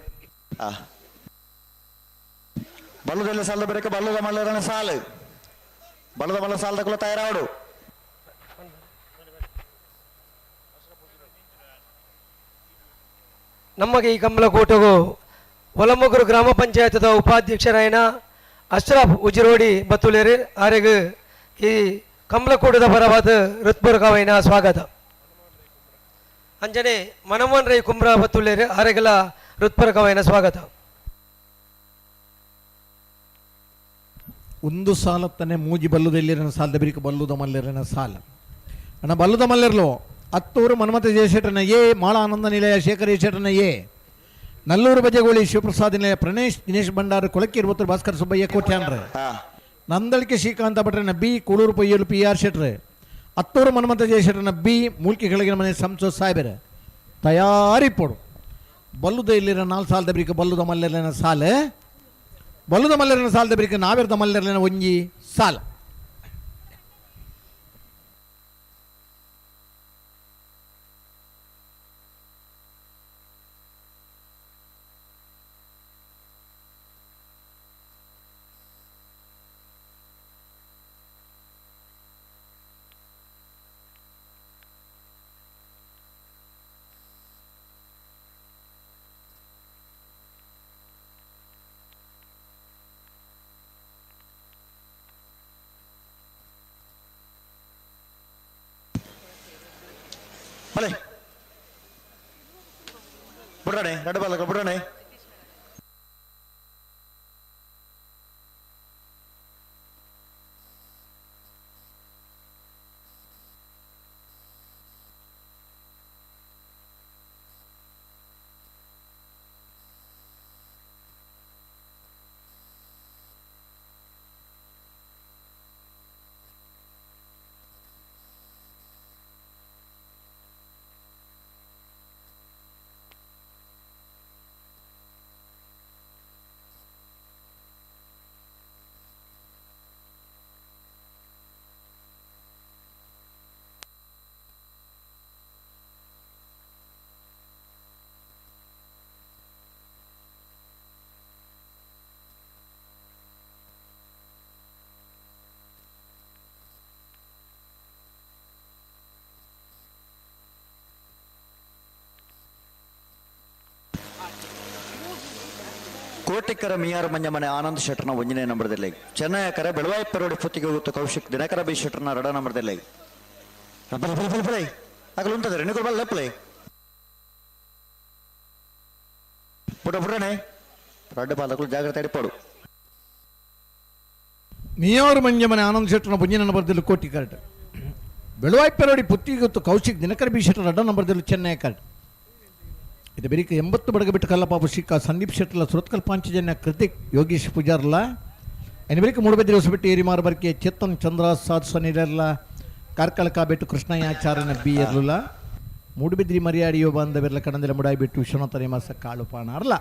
ಬಲ್ಲದಲ್ಲ ಸಾಲದ ಬೆರಕ ಬಲ್ಲದ ಮಲ್ಲರನ ಸಾಲು ಬಲ್ಲದ ಮಲ್ಲ ಸಾಲದ ಕುಲ ತಯಾರಾವಡು. ನಮಗೆ ಈ ಕಂಬಳಕೂಟವು ಒಲಮುಗುರು ಗ್ರಾಮ ಪಂಚಾಯತ್ದ ಉಪಾಧ್ಯಕ್ಷರಾಯನ ಅಶ್ರಫ್ ಉಜಿರೋಡಿ ಬತ್ತುಲೇರಿ ಆರೆಗ್ ಈ ಕಂಬಳಕೂಟದ ಪರವಾದ ಹೃತ್ಪೂರ್ವಕವೈನ ಸ್ವಾಗತ. ಅಂಜನೆ ಮನಮೋಹನ್ ರೈ ಕುಮ್ರ ಬತ್ತುಲೇರಿ ಆರೆಗಲ ಹೃತ್ಪೂರ್ವಕವೈನ ಸ್ವಾಗತ. ಒಂದು ಸಾಲತ್ತನೆ ಮೂಜಿ ಬಲ್ಲುದೆಲ್ಲಿರನ ಸಾಲದ ಬಿರಿಕ ಬಲ್ಲುದ ಮಲ್ಲಿರನ ಸಾಲ ಅಣ್ಣ ಬಲ್ಲುದ ಮಲ್ಲಿರಲು ಅತ್ತೂರು ಮನ್ಮಥ ಜಯಶೆಟ್ಟನ ಎ, ಮಾಳ ಆನಂದ ನಿಲಯ ಶೇಖರ ಶೆಟ್ಟನ ಎ, ನಲ್ಲೂರು ಬಜಗೋಳಿ ಶಿವಪ್ರಸಾದ್ ನಿಲಯ ಪ್ರಣೇಶ್ ದಿನೇಶ್ ಭಂಡಾರು ಕೊಳಕಿ ಭಾಸ್ಕರ್ ಸುಬ್ಬಯ್ಯ ಕೋಟ್ಯಾನ್ರ, ನಂದಳಿಕೆ ಶ್ರೀಕಾಂತ ಭಟ್ರನ ಬಿ, ಕೂಳೂರು ಪೊಯ್ಯಲು ಪಿ ಆರ್ ಶೆಟ್ರೆ, ಅತ್ತೂರು ಮನ್ಮಥ ಜಯಶೆಟ್ಟನ ಬಿ, ಮೂಲ್ಕಿ ಕೆಳಗಿನ ಮನೆ ಸಂಸೋ ಸಾಹೇಬರ ತಯಾರಿ ಪೋಡು. ಬಲ್ಲುದ ಇಲ್ಲಿರ ನಾಲ್ ಸಾಲದ ಬಿರಿಕ ಬಲ್ಲುದ ಮಲ್ಲಿರನ ಸಾಲ ಬಲ್ಲುದ ಮಲ್ಲರನ ಸಾಲದ ಬಿರಿಕ ನಾವಿರದ ಮಲ್ಲರನ ಒಂಜಿ ಸಾಲ. ಬಲೆ ಬಿಡೋಣೆ ಎರಡು ಬಾಲಕ ಬಿಡೋಣೆ. ಕೋಟಿಕರ ಮಿಯಾರು ಮಂಜಮನೆ ಆನಂದ್ ಶೆಟ್ಟರ್ನ ಒಂದನೇ ನಂಬರ್ದಲ್ಲಿ, ಚೆನ್ನಯ್ಯಕರ ಬೆಳವಾಯಿ ಪರೋಡಿ ಪುತ್ತಿಗೆ ಹೋಗುತ್ತ ಕೌಶಿಕ್ ದಿನಕರ ಬಿ ಶೆಟ್ಟರ್ನ ಎರಡ ನಂಬರ್ದಲ್ಲಿ. ಬಲೆ ಬಲೆ ಬಲೆ ಬಲೆ ಆಗಲು ಉಂಟದ್ರೆ ನಿಕಲ್ ಬಲ್ಲ ಲೆಪ್ಪಲೆ ಪುಟ ಪುಟನೆ ರಡ್ಡ ಪಾದಗಳು ಜಾಗ್ರತೆ ಅಡಿಪಾಡು. ಮಿಯಾರು ಮಂಜಮನೆ ಆನಂದ್ ಶೆಟ್ಟರ್ನ ಒಂದನೇ ನಂಬರ್ದಲ್ಲಿ ಕೋಟಿಕರಟ, ಬೆಳವಾಯಿ ಪರೋಡಿ ಪುತ್ತಿಗೆ ಗೊತ್ತು ಕೌಶಿಕ್ ದಿನಕರ ಬಿ ಶೆಟ್ಟರ್ ಎರಡ ನಂಬರ್ದಲ್ಲಿ ಚೆನ್ನಯ್ಯಕರ. ಇದು ಬೆರಿಕೆ 80 ಬಡಗ ಬಿಟ್ಟು ಕಲ್ಲಪಾಪು ಶಿಕ್ಕ ಸಂದೀಪ್ ಶೆಟ್ಟಲ ಸುರತ್ಕಲ್ ಪಾಂಚಜನ್ಯ ಕೃತಿಕ್ ಯೋಗೀಶ್ ಪೂಜಾರ್ಲ ಎನ್ ಬೆರಿಕೆ ಮೂಡುಬೆದ್ರಿ ಹೊಸಬೆಟ್ಟು ಏರಿಮಾರು ಬರ್ಕೆ ಚೇತನ್ ಚಂದ್ರ ಸಾಧು ಸನಿರಲ್ಲ ಕಾರ್ಕಳಕ ಬೆಟ್ಟು ಕೃಷ್ಣಯ್ಯಾಚಾರ್ಯನ ಬಿ ಎರ್ಲುಲ ಮೂಡುಬಿದ್ರಿ ಮರ್ಯಾಡಿಯೋ ಬಾಂಧವಿರ್ಲ ಕಣಂದಿಲ ಮುಡಾಯಿ ಬಿಟ್ಟು ವಿಶ್ವನಾಥ ನೇಮಾಸ ಕಾಳು ಪಾಣಾರ್ಲ.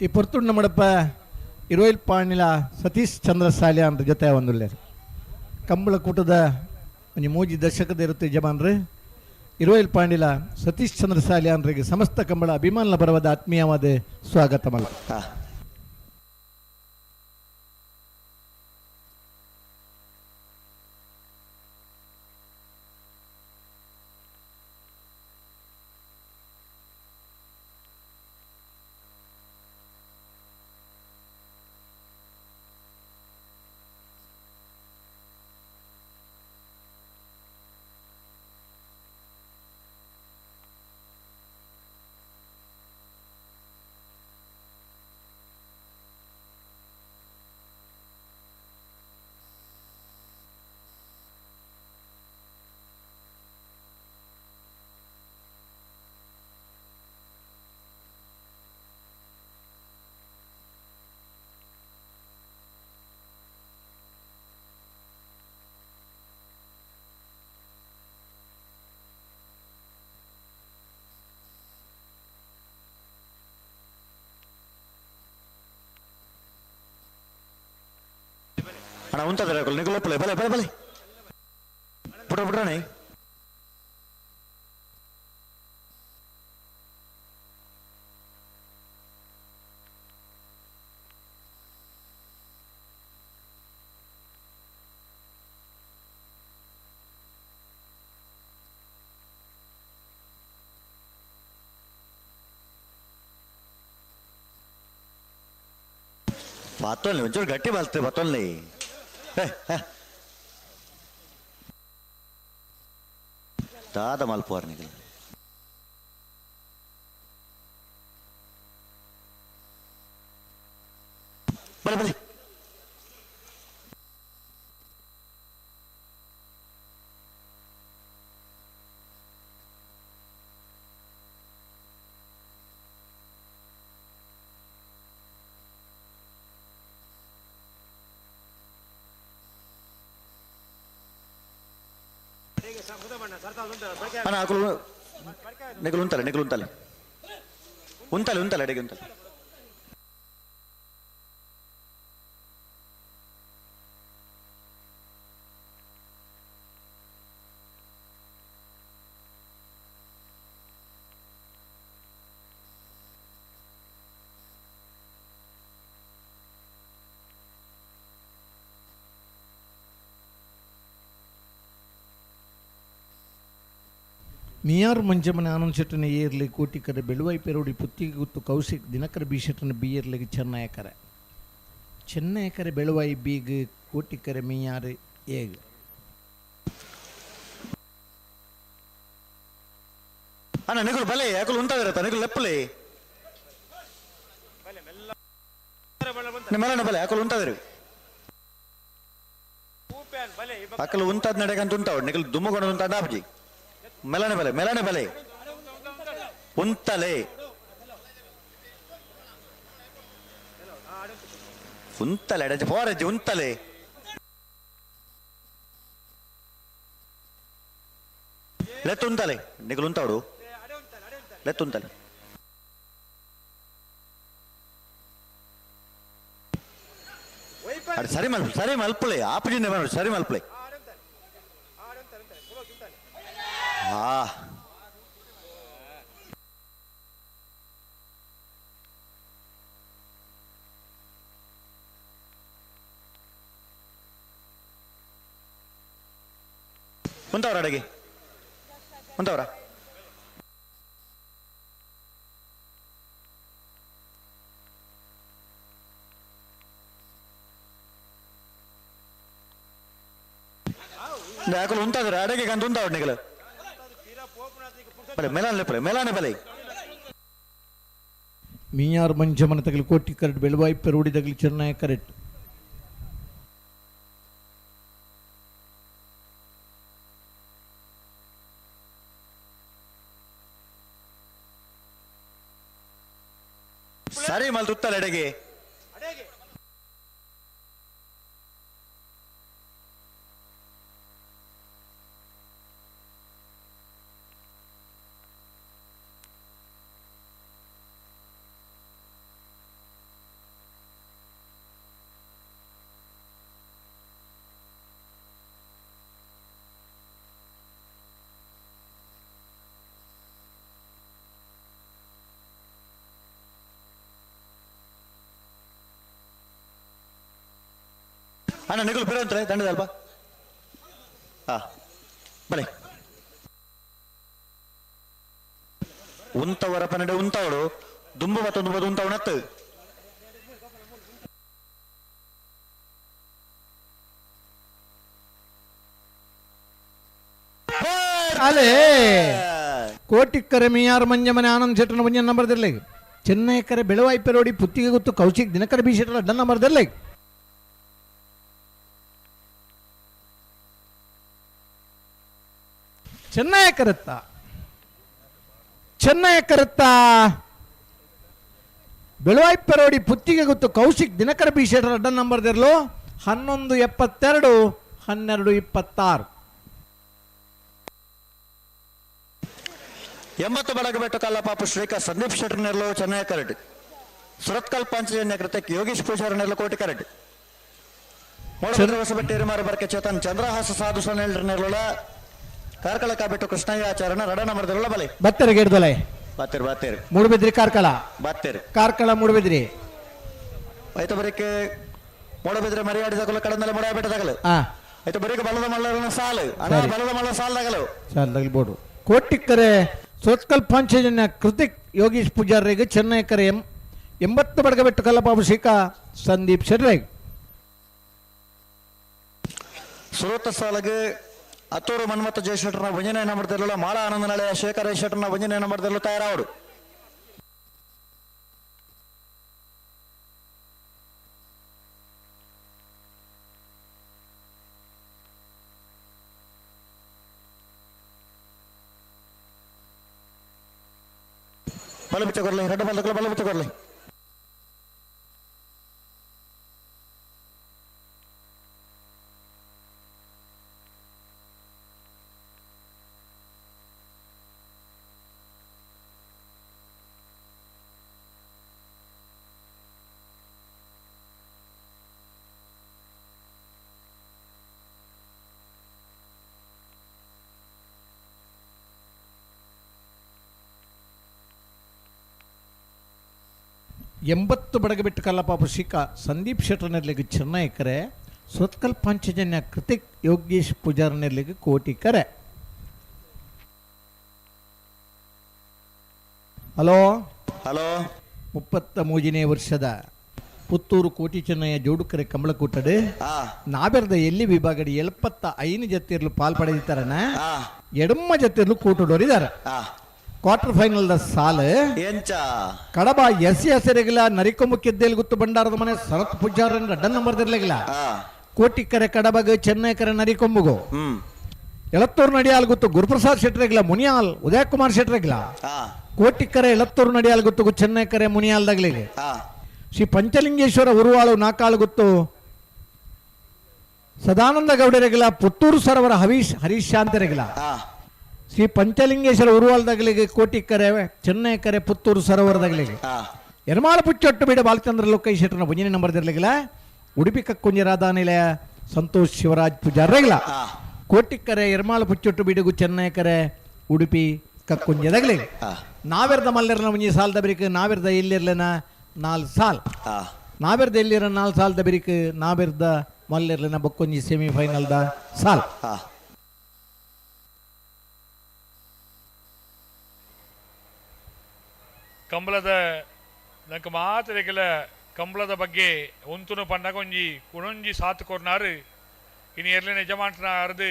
ಈ ಪೊರ್ತುಂಡ ಮಡಪ ಇರೋಯಿಲ್ ಪಾಣಿಲ ಸತೀಶ್ ಚಂದ್ರ ಸಾಲ್ಯ ಅಂತ ಜೊತೆ ಒಂದುಲ್ಲೇರು ಕಂಬಳ ಕೂಟದ ಒಂಜಿ ಮೂಜಿ ದಶಕದ ಇರುತ್ತೆ ಯಜಮಾನ್ರು. ಇರೋಯಿಲ್ ಪಾಂಡಿಲ ಸತೀಶ್ ಚಂದ್ರ ಸಾಲ್ಯಾನ್ರಿಗೆ ಸಮಸ್ತ ಕಂಬಳ ಅಭಿಮಾನಲ ಬರವಾದ ಆತ್ಮೀಯವಾದ ಸ್ವಾಗತ ಮಲ್ಲ. ಅಣ್ಣ ಉಂತದ್ರೆ ನಿಗುಲಪ್ಪಲೆ ಬಲೆ ಬಲೆ ಬಲೆ ಪುಟ ಪುಟಣೆ ಬತ್ತೊಲ್ಲಿ ಒಂಚೂರು ಗಟ್ಟಿ ಬಲ್ತೆ ಬತ್ತೊಲ್ಲಿ. ದಾದ ಮಲ್ಪುವಾರ್ ನಿಗಲ್. ಬಲೆ ಬಲೆ ಅಣ್ಣ ಅಕುಲು ನಿಗಲು ಉಂತಲೆ ನಿಗಲು ಉಂತಲೆ ಉಂತಲೆ ಉಂತಲೆ ಅಡಿಗೆ ಉಂತಲೆ. ಮಿಯಾರ್ ಮಂಜಮನೆ ಆನಂದ್ ಶೆಟ್ಟನ ಏರ್ಲಿ ಕೋಟಿಕರೆ ಬೆಳುವೈ ಪೆರೋಡಿ ಪುತ್ತಿಗೆ ಗುತ್ತು ಕೌಶಿಕ್ ದಿನಕರ ಬಿ ಶೆಟ್ಟನ ಬಿ ಏರ್ಲಿಗೆ ಚೆನ್ನಯಕರೆ ಚೆನ್ನಯಕರೆ ಬೆಳುವೈ ಬೀಗ್ ಕೋಟಿಕರೆ ಮಿಯಾರ್ ಏಗ್. ಅಣ್ಣ ನಿಗುಲು ಬಲೆ ಯಾಕಲು ಉಂತಾದಿರತ್ತ ನಿಗುಲು ಲೆಪ್ಪಲೆ ನಿಮ್ಮಲ್ಲ ಬಲೆ ಯಾಕಲು ಉಂತಾದಿರಿ ಅಕಲು ಉಂತಾದ ನಡೆಗಂತ ಉಂತಾವ್ ನಿಗುಲು ದುಮ್ಮುಕೊಂಡು ಉಂತಾದ ಆಪಜಿ ಮೆಲನೆ ಬಲೆ ಮೆಲನೆ ಬಲೆ ಉಂತಲೆ ಉಂತಲೆ ಅಡಜಿ ಪೋರಜ್ಜಿ ಉಂತಲೆ. ಲೆತ್ತು ಉಂತಲೆ ನಿಗುಲು ಉಂತಾವಡು ಲೆತ್ತು ಉಂತಲೆ. ಅಡೆ ಸರಿ ಮಲ್ಪ ಸರಿ ಮಲ್ಪಲೆ ಆಪಜಿನ ಸರಿ ಮಲ್ಪಲೆ. ಉಂತವ್ರ ಅಡಗೆ ಉಂತವ್ರ ಯಾಕಲು ಉಂತಾದ್ರ ಅಡಗೆ ಕಂತ ಉಂತಾವ್ ನಿಗಲು ಬಲೆ ಮೆಲಾನೆ ಬಲೆ ಮೆಲಾನೆ ಬಲೆ. ಮಿಯಾರ್ ಮಂಜಮನ ತಗಲಿ ಕೋಟಿ ಕರೆಟ್ ಬೆಳುವಾಯಿ ಪೆರೋಡಿ ತಗಲಿ ಚೆನ್ನಯ ಕರೆಟ್. ಸರಿ ಮಲ್ ತುತ್ತಲ ಅಡಗೆ. ಅಣ್ಣ ನಿಗುಲು ಬಿರೋಂತಾರೆ ದಂಡದಲ್ಪ. ಹಾ ಬಲೆ ಉಂತವರ ಪನ್ನಡೆ ಉಂತವಳು ದುಂಬು ಮತ್ತೊಂದು ಬದು ಉಂತವನತ್ತು. ಅಲೆ ಕೋಟಿಕ್ಕರೆ ಮಿಯಾರ್ ಮಂಜಮನೆ ಆನಂದ್ ಶೆಟ್ಟನ ಮಂಜನ್ ನಂಬರ್ ದಿರ್ಲೆ ಚೆನ್ನೈಕರೆ ಬೆಳವಾಯಿ ಪೆರೋಡಿ ಪುತ್ತಿಗೆ ಗೊತ್ತು ಕೌಶಿಕ್ ದಿನಕರ ಬಿ ಶೆಟ್ಟನ ಡನ್ ನಂಬರ್ ದಿರ್ಲೆ. ಚೆನ್ನಯ ಕರುತ್ತ ಚೆನ್ನಯ ಕರುತ್ತ ಬೆಳುವಾಯಿ ಪೆರೋಡಿ ಪುತ್ತಿಗೆ ಗೊತ್ತು ಕೌಶಿಕ್ ದಿನಕರ ಬಿ ಶೆಟ್ಟರ ಅಡ್ಡ ನಂಬರ್ ದಿರ್ಲು 11:72 12:26. 80 ಬಡಗಬೆಟ್ಟು ಕಲ್ಲಪಾಪು ಶ್ರೀಕಾ ಸಂದೀಪ್ ಶೆಟ್ಟರ್ ನೆರಳು ಚೆನ್ನಯ ಕರಡ್ ಸುರತ್ಕಲ್ ಪಾಂಚಜನ್ಯ ಕೃತಕ್ಕೆ ಯೋಗೇಶ್ ಪೂಜಾರಿ ನೆರಳು ಕೋಟಿ ಕರಡ್. ಹೊಸಬೆಟ್ಟು ಎರಿಮಾರು ಬರ್ಕೆ ಚೇತನ್ ಚಂದ್ರಹಾಸ ಸಾಧು ಸಣ್ಣ ಕಾರ್ಕಳ ಕಾಬಿಟ್ಟು ಕೃಷ್ಣಯ್ಯ ಆಚಾರಣ ರಡ ನಂಬರ್ದಲ್ಲ ಬಲೆ ಬತ್ತೆರ ಗೇಡ್ದೊಲೆ ಬಾತೇರು ಬಾತೇರು ಮೂಡುಬಿದ್ರಿ ಕಾರ್ಕಳ ಬಾತೇರು ಕಾರ್ಕಳ ಮೂಡುಬಿದ್ರಿ ಆಯ್ತು ಬರೀಕೆ ಮೂಡಬಿದ್ರೆ ಮರಿಯಾಡಿದಾಗಲು ಕಡಂದಲೆ ಮೊಡಬಿಟ್ಟದಾಗಲು ಆಯ್ತು ಬರೀಕೆ ಬಲದ ಮಲ್ಲರನ ಸಾಲು ಅಣ್ಣ ಬಲದ ಮಲ್ಲ ಸಾಲ್ದಾಗಲು ಸಾಲ್ ತಗಲ್ಬೋದು ಕೋಟಿಕ್ಕರೆ ಸೋತ್ಕಲ್ ಪಾಂಚಜನ್ಯ ಕೃತಿಕ್ ಯೋಗೀಶ್ ಪೂಜಾರಿಗೆ ಚೆನ್ನೈಕರೆ 80 ಬಡಗಬೆಟ್ಟು ಕಲ್ಲಬಾಬು ಶಿಖಾ ಸಂದೀಪ್ ಶೆಟ್ರೈ ಸುರತ ಸಾಲಗೆ ಅತ್ತೂರು ಮನ್ಮಥ ಜಯಶೆಟ್ಟರ್ನ ವಂಜನೆ ನಂಬರ್ದಿರಲಿಲ್ಲ ಮಾಳ ಆನಂದನಾಳೆಯ ಶೇಖರ ಶೆಟ್ಟರ್ನ ವಂಜನೆ ನಂಬರ್ದಿರಲು ತಯಾರಾವಡು. ಬಲ ಬಿಚ್ಚ ಕೊರ್ಲಿ ರೆಡ್ಡ ಬಲ ಬಲ ಬಿಚ್ಚ ಕೊರ್ಲಿ. ಎಂಬತ್ತು ಬಡಗಬಿಟ್ಟು ಕಲ್ಲಪಾಪು ಶಿಖಾ ಸಂದೀಪ್ ಶೆಟ್ಟರ್ನೆರ್ಲಿಗೆ ಚೆನ್ನೈಕರೆ ಸುರತ್ಕಲ್ ಪಾಂಚಜನ್ಯ ಕೃತಿಕ್ ಯೋಗೇಶ್ ಪೂಜಾರ್ನೆರ್ಲಿಗೆ ಕೋಟಿ ಕರೆ. ಹಲೋ ಹಲೋ 33ನೇ ವರ್ಷದ ಪುತ್ತೂರು ಕೋಟಿ ಚೆನ್ನಯ್ಯ ಜೋಡುಕರೆ ಕಮಲಕೂಟಡು ನಾಬೆರ್ದ ಎಲ್ಲಿ ವಿಭಾಗಡಿ 75 ಜತ್ತಿರ್ಲು ಪಾಲ್ ಪಡೆದಿತ್ತಾರನ ಎಡಮ್ಮ ಜತ್ತಿರ್ಲು ಕೂಟಡೋರಿದ್ದಾರೆ. ಕ್ವಾರ್ಟರ್ ಫೈನಲ್ the ಸಾಲು ಕಡಬ ಎಸ್ ಹೆಸರಿಗಿಲ್ಲ ನರಿಕೊಂಬ ಕೆದ್ದೇಲ್ ಗುತ್ತು ಭಂಡಾರದ ಮನೆ ಶರತ್ ಪೂಜಾರನ್ ರಡ್ಡನ್ ನಂಬರ್ ಇರ್ಲಿಲ್ಲ. ಕೋಟಿಕರೆ ಕಡಬಗ ಚೆನ್ನೈಕರೆ ನರಿಕೊಂಬುಗು ಎಳತ್ತೂರು ನಡಿಯಾಲ್ ಗುತ್ತು ಗುರುಪ್ರಸಾದ್ ಶೆಟ್ಟರಿಗಿಲ್ಲ ಮುನಿಯಾಲ್ ಉದಯ ಕುಮಾರ್ ಶೆಟ್ಟರಿಗಿಲ್ಲ. ಕೋಟಿಕರೆ ಎಳತ್ತೂರು ನಡಿಯಾಲ್ ಗುತ್ತು ಚೆನ್ನೈಕರೆ ಮುನಿಯಾಲ್ದಾಗ್ಲಿ. ಶ್ರೀ ಪಂಚಲಿಂಗೇಶ್ವರ ಉರುವಾಳು ನಾಕಾಳು ಗುತ್ತು ಸದಾನಂದ ಗೌಡರಿಗಿಲ್ಲ ಪುತ್ತೂರು ಸರವರ ಹರೀಶ್ ಹರೀಶ್ ಶಾಂತರಿಗಿಲ್ಲ. ಶ್ರೀ ಪಂಚಲಿಂಗೇಶ್ವರ ಉರುವಾಲ್ದಾಗಲಿಗೆ ಕೋಟಿಕರೆ ಚೆನ್ನೈಕರೆ ಪುತ್ತೂರು ಸರೋವರದಾಗಲಿಗೆ ಎರ್ಮಾಳ ಪುಚ್ಚೊಟ್ಟು ಬೀಡ ಬಾಲಚಂದ್ರ ಲೋಕೈ ಶೆಟ್ಟರ್ನ ಒಂದನೇ ನಂಬರ್ ಇರಲಿಲ್ಲ. ಉಡುಪಿ ಕಕ್ಕುಂಜ ರಾಧಾನಿಲಯ ಸಂತೋಷ್ ಶಿವರಾಜ್ ಪೂಜಾರಗಿಲ್ಲ. ಕೋಟಿಕರೆ ಎರ್ಮಾಳ ಪುಚ್ಚೊಟ್ಟು ಬೀಡುಗು ಚೆನ್ನೈಕರೆ ಉಡುಪಿ ಕಕ್ಕುಂಜದಾಗಲಿ. ನಾವೆರ್ದ ಮಲ್ಲೆರ್ನ ಒಂಜಿ ಸಾಲ್ದ ಬಿರಿಕ್ ನಾವೆರ್ದ ಎಲ್ಲಿರ್ಲೆನ 4 ಸಾಲ್ ನಾವೆರ್ದ ಎಲ್ಲಿರ 4 ಸಾಲ್ದ ಬಿರಿಕ್ ನಾವೆರ್ದ ಮಲ್ಲೆರ್ಲೆನ ಬೊಕ್ಕೊಂಜಿ ಸೆಮಿಫೈನಲ್ದ ಸಾಲ್. ಕಂಬಳದ ನಂಗೆ ಮಾತ್ರ ಕಂಬಳದ ಬಗ್ಗೆ ಒಂತುನು ಪಂಡಗ ಒಂಜಿ ಕುಣೊಂಜಿ ಸಾತ್ ಕೊರ್ನಾರು ಇನ್ನು ಎರ್ಲಿನ ಯಜಮಾನನ ಅರ್ದು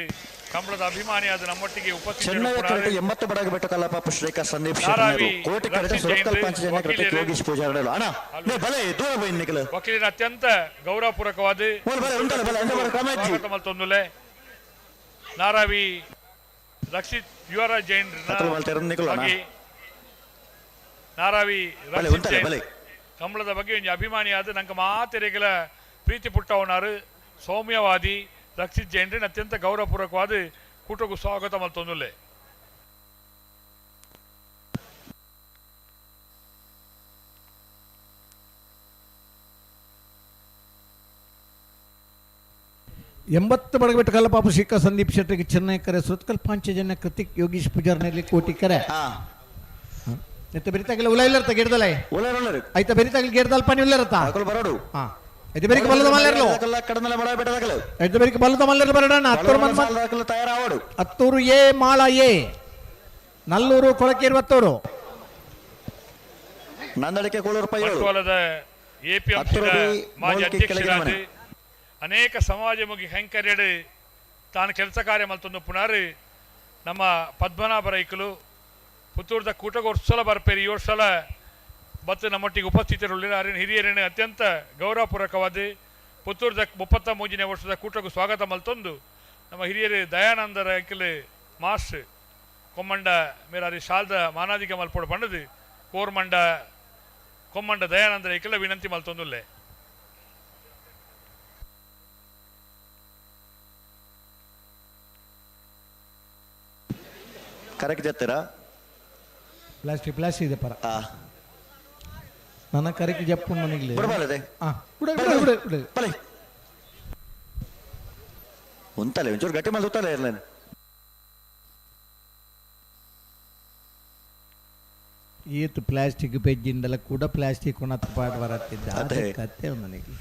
ಕಂಬಳದ ಅಭಿಮಾನಿ ಅದು ನಮ್ಮೊಟ್ಟಿಗೆ ಉಪಸ್ಥಿತ 80 ಬಡಗ ಬೆಟ್ಟು ಕಲ್ಲಪಾಪು ಶ್ರೀಕಾ ಸಂದೀಪ್ ಶೆಟ್ಟರ್ ಕೋಟಿ ಕರೆಟ ಸುರತ್ಕಲ್ ಪಂಚಜನ್ಯ ಕೃತಿಕ್ ಯೋಗೀಶ್ ಪೂಜಾರಿ ಅಣ್ಣ ಬಲೆ ದೂರ ಬೈ ನಿಖಲ ವಕೀಲರ ಅತ್ಯಂತ ಗೌರವಪೂರ್ವಕವಾದ ಸ್ವಾಗತ ಮಲ್ತೊಂದುಲೆ ನಾರಾವಿ ರಕ್ಷಿತ್ ಯುವರಾಜ್ ಜೈನ್ ನಾರಾವಿ ಕಂಬಳದ ಬಗ್ಗೆ ಒಂಜಿ ಅಭಿಮಾನಿಯಾದ ನಂಗೆ ಮಾತೆರೆಗಳ ಪ್ರೀತಿ ಪುಟ್ಟವನಾರು ಸೌಮ್ಯವಾದಿ ರಕ್ಷಿತ್ ಜೈನ್ರಿನ ಅತ್ಯಂತ ಗೌರವಪೂರ್ವಕವಾದ ಕೂಟಕ್ಕೂ ಸ್ವಾಗತ ಮಲ್ತೊಂದುಲ್ಲೆ. ಎಂಬತ್ತು ಬಡಗಬೆಟ್ಟು ಕಲ್ಲಪಾಪು ಶಿಖಾ ಸಂದೀಪ್ ಶೆಟ್ಟಿಗೆ ಚೆನ್ನೈಕರೆ ಸುರತ್ಕಲ್ ಪಾಂಚಜನ್ಯ ಕೃತಿಕ್ ಯೋಗೀಶ್ ಪೂಜಾರ್ನಲ್ಲಿ ಕೋಟಿ ಕರೆ. ಎತ್ತ ಬೆರಿತಾಗಲ ಉಲ ಇಲ್ಲರ್ತ ಗಿಡದಲ್ಲ ಆಯ್ತಾ ಬೆರಿತಾಗಲ ಗಿಡದಲ್ ಪನಿ ಉಲ್ಲರತ್ತ ಬರೋಡು ಐತೆ ಬೆರಿಕ ಬಲ್ಲದ ಮಲ್ಲೆರ್ಲು ಐತೆ ಬೆರಿಕ ಬಲ್ಲದ ಮಲ್ಲೆರ್ಲು ಬರೋಣ ಹತ್ತೂರು ಮನ್ಮ ತಯಾರಾವಡು ಹತ್ತೂರು ಎ ಮಾಳ ಎ ನಲ್ಲೂರು ಕೊಳಕೇರು ಹತ್ತೂರು ನಂದಳಿಕೆ ಕೂಳೂರು ಬಂಟ್ವಾಳದ ಎಪಿಎಂಸಿದ ಮಾಜಿ ಅಧ್ಯಕ್ಷರಾದ ಅನೇಕ ಸಮಾಜಮುಖಿ ಕೈಂಕರ್ಯಡು ತಾನು ಕೆಲಸ ಕಾರ್ಯ ಮಲ್ತೊಂದು ಪುನಾರು ನಮ್ಮ ಪದ್ಮನಾಭ ರೈಕಲು ಪುತ್ತೂರ್ದ ಕೂಟಗೋರ್ಸಲ ಬರ್ಪೇರಿ ಈ ವರ್ಷಲ ಮತ್ತು ನಮ್ಮೊಟ್ಟಿಗೆ ಉಪಸ್ಥಿತರುಳ್ಳಿರ ಅರಿನ ಹಿರಿಯರನ್ನು ಅತ್ಯಂತ ಗೌರವಪೂರ್ವಕವಾದ ಪುತ್ತೂರ್ದ 33ನೇ ವರ್ಷದ ಕೂಟಕ್ಕೂ ಸ್ವಾಗತ ಮಲ್ತೊಂದು ನಮ್ಮ ಹಿರಿಯರು ದಯಾನಂದ ರೈಕಲು ಮಾಸ್ ಕೊಮ್ಮಂಡ ಮೇರಾರಿ ಶಾಲ್ದ ಮಾನಾದಿಕ ಮಲ್ಪೋಡು ಪಂಡದು ಕೋರ್ಮಂಡ ಕೊಮ್ಮಂಡ ದಯಾನಂದ ರೈಕಲ ವಿನಂತಿ ಮಲ್ತೊಂದುಲ್ಲೆ. ಕರೆಕ್ಟ್ ಜತ್ತೀರಾ ಪ್ಲಾಸ್ಟಿಕ್ ಪ್ಲಾಸ್ಟಿಕ್ ಇದೆ ಪರ ನನ್ನ ಕರೆಕ್ಟ್ ಜಪ್ಪು ನನಗೆ. ಉಂತಲೆ ಒಂಚೂರು ಗಟ್ಟಿ ಮೇಲೆ ಉತ್ತಲೆ ಇರ್ಲೇನು. ಈತ್ ಪ್ಲಾಸ್ಟಿಕ್ ಪೆಜ್ಜಿಂದೆಲ್ಲ ಕೂಡ ಪ್ಲಾಸ್ಟಿಕ್ ಉಣತ್ ಪಾಡ್ ಬರತ್ತಿದ್ದ ಕತ್ತೆ ನನಗೆ.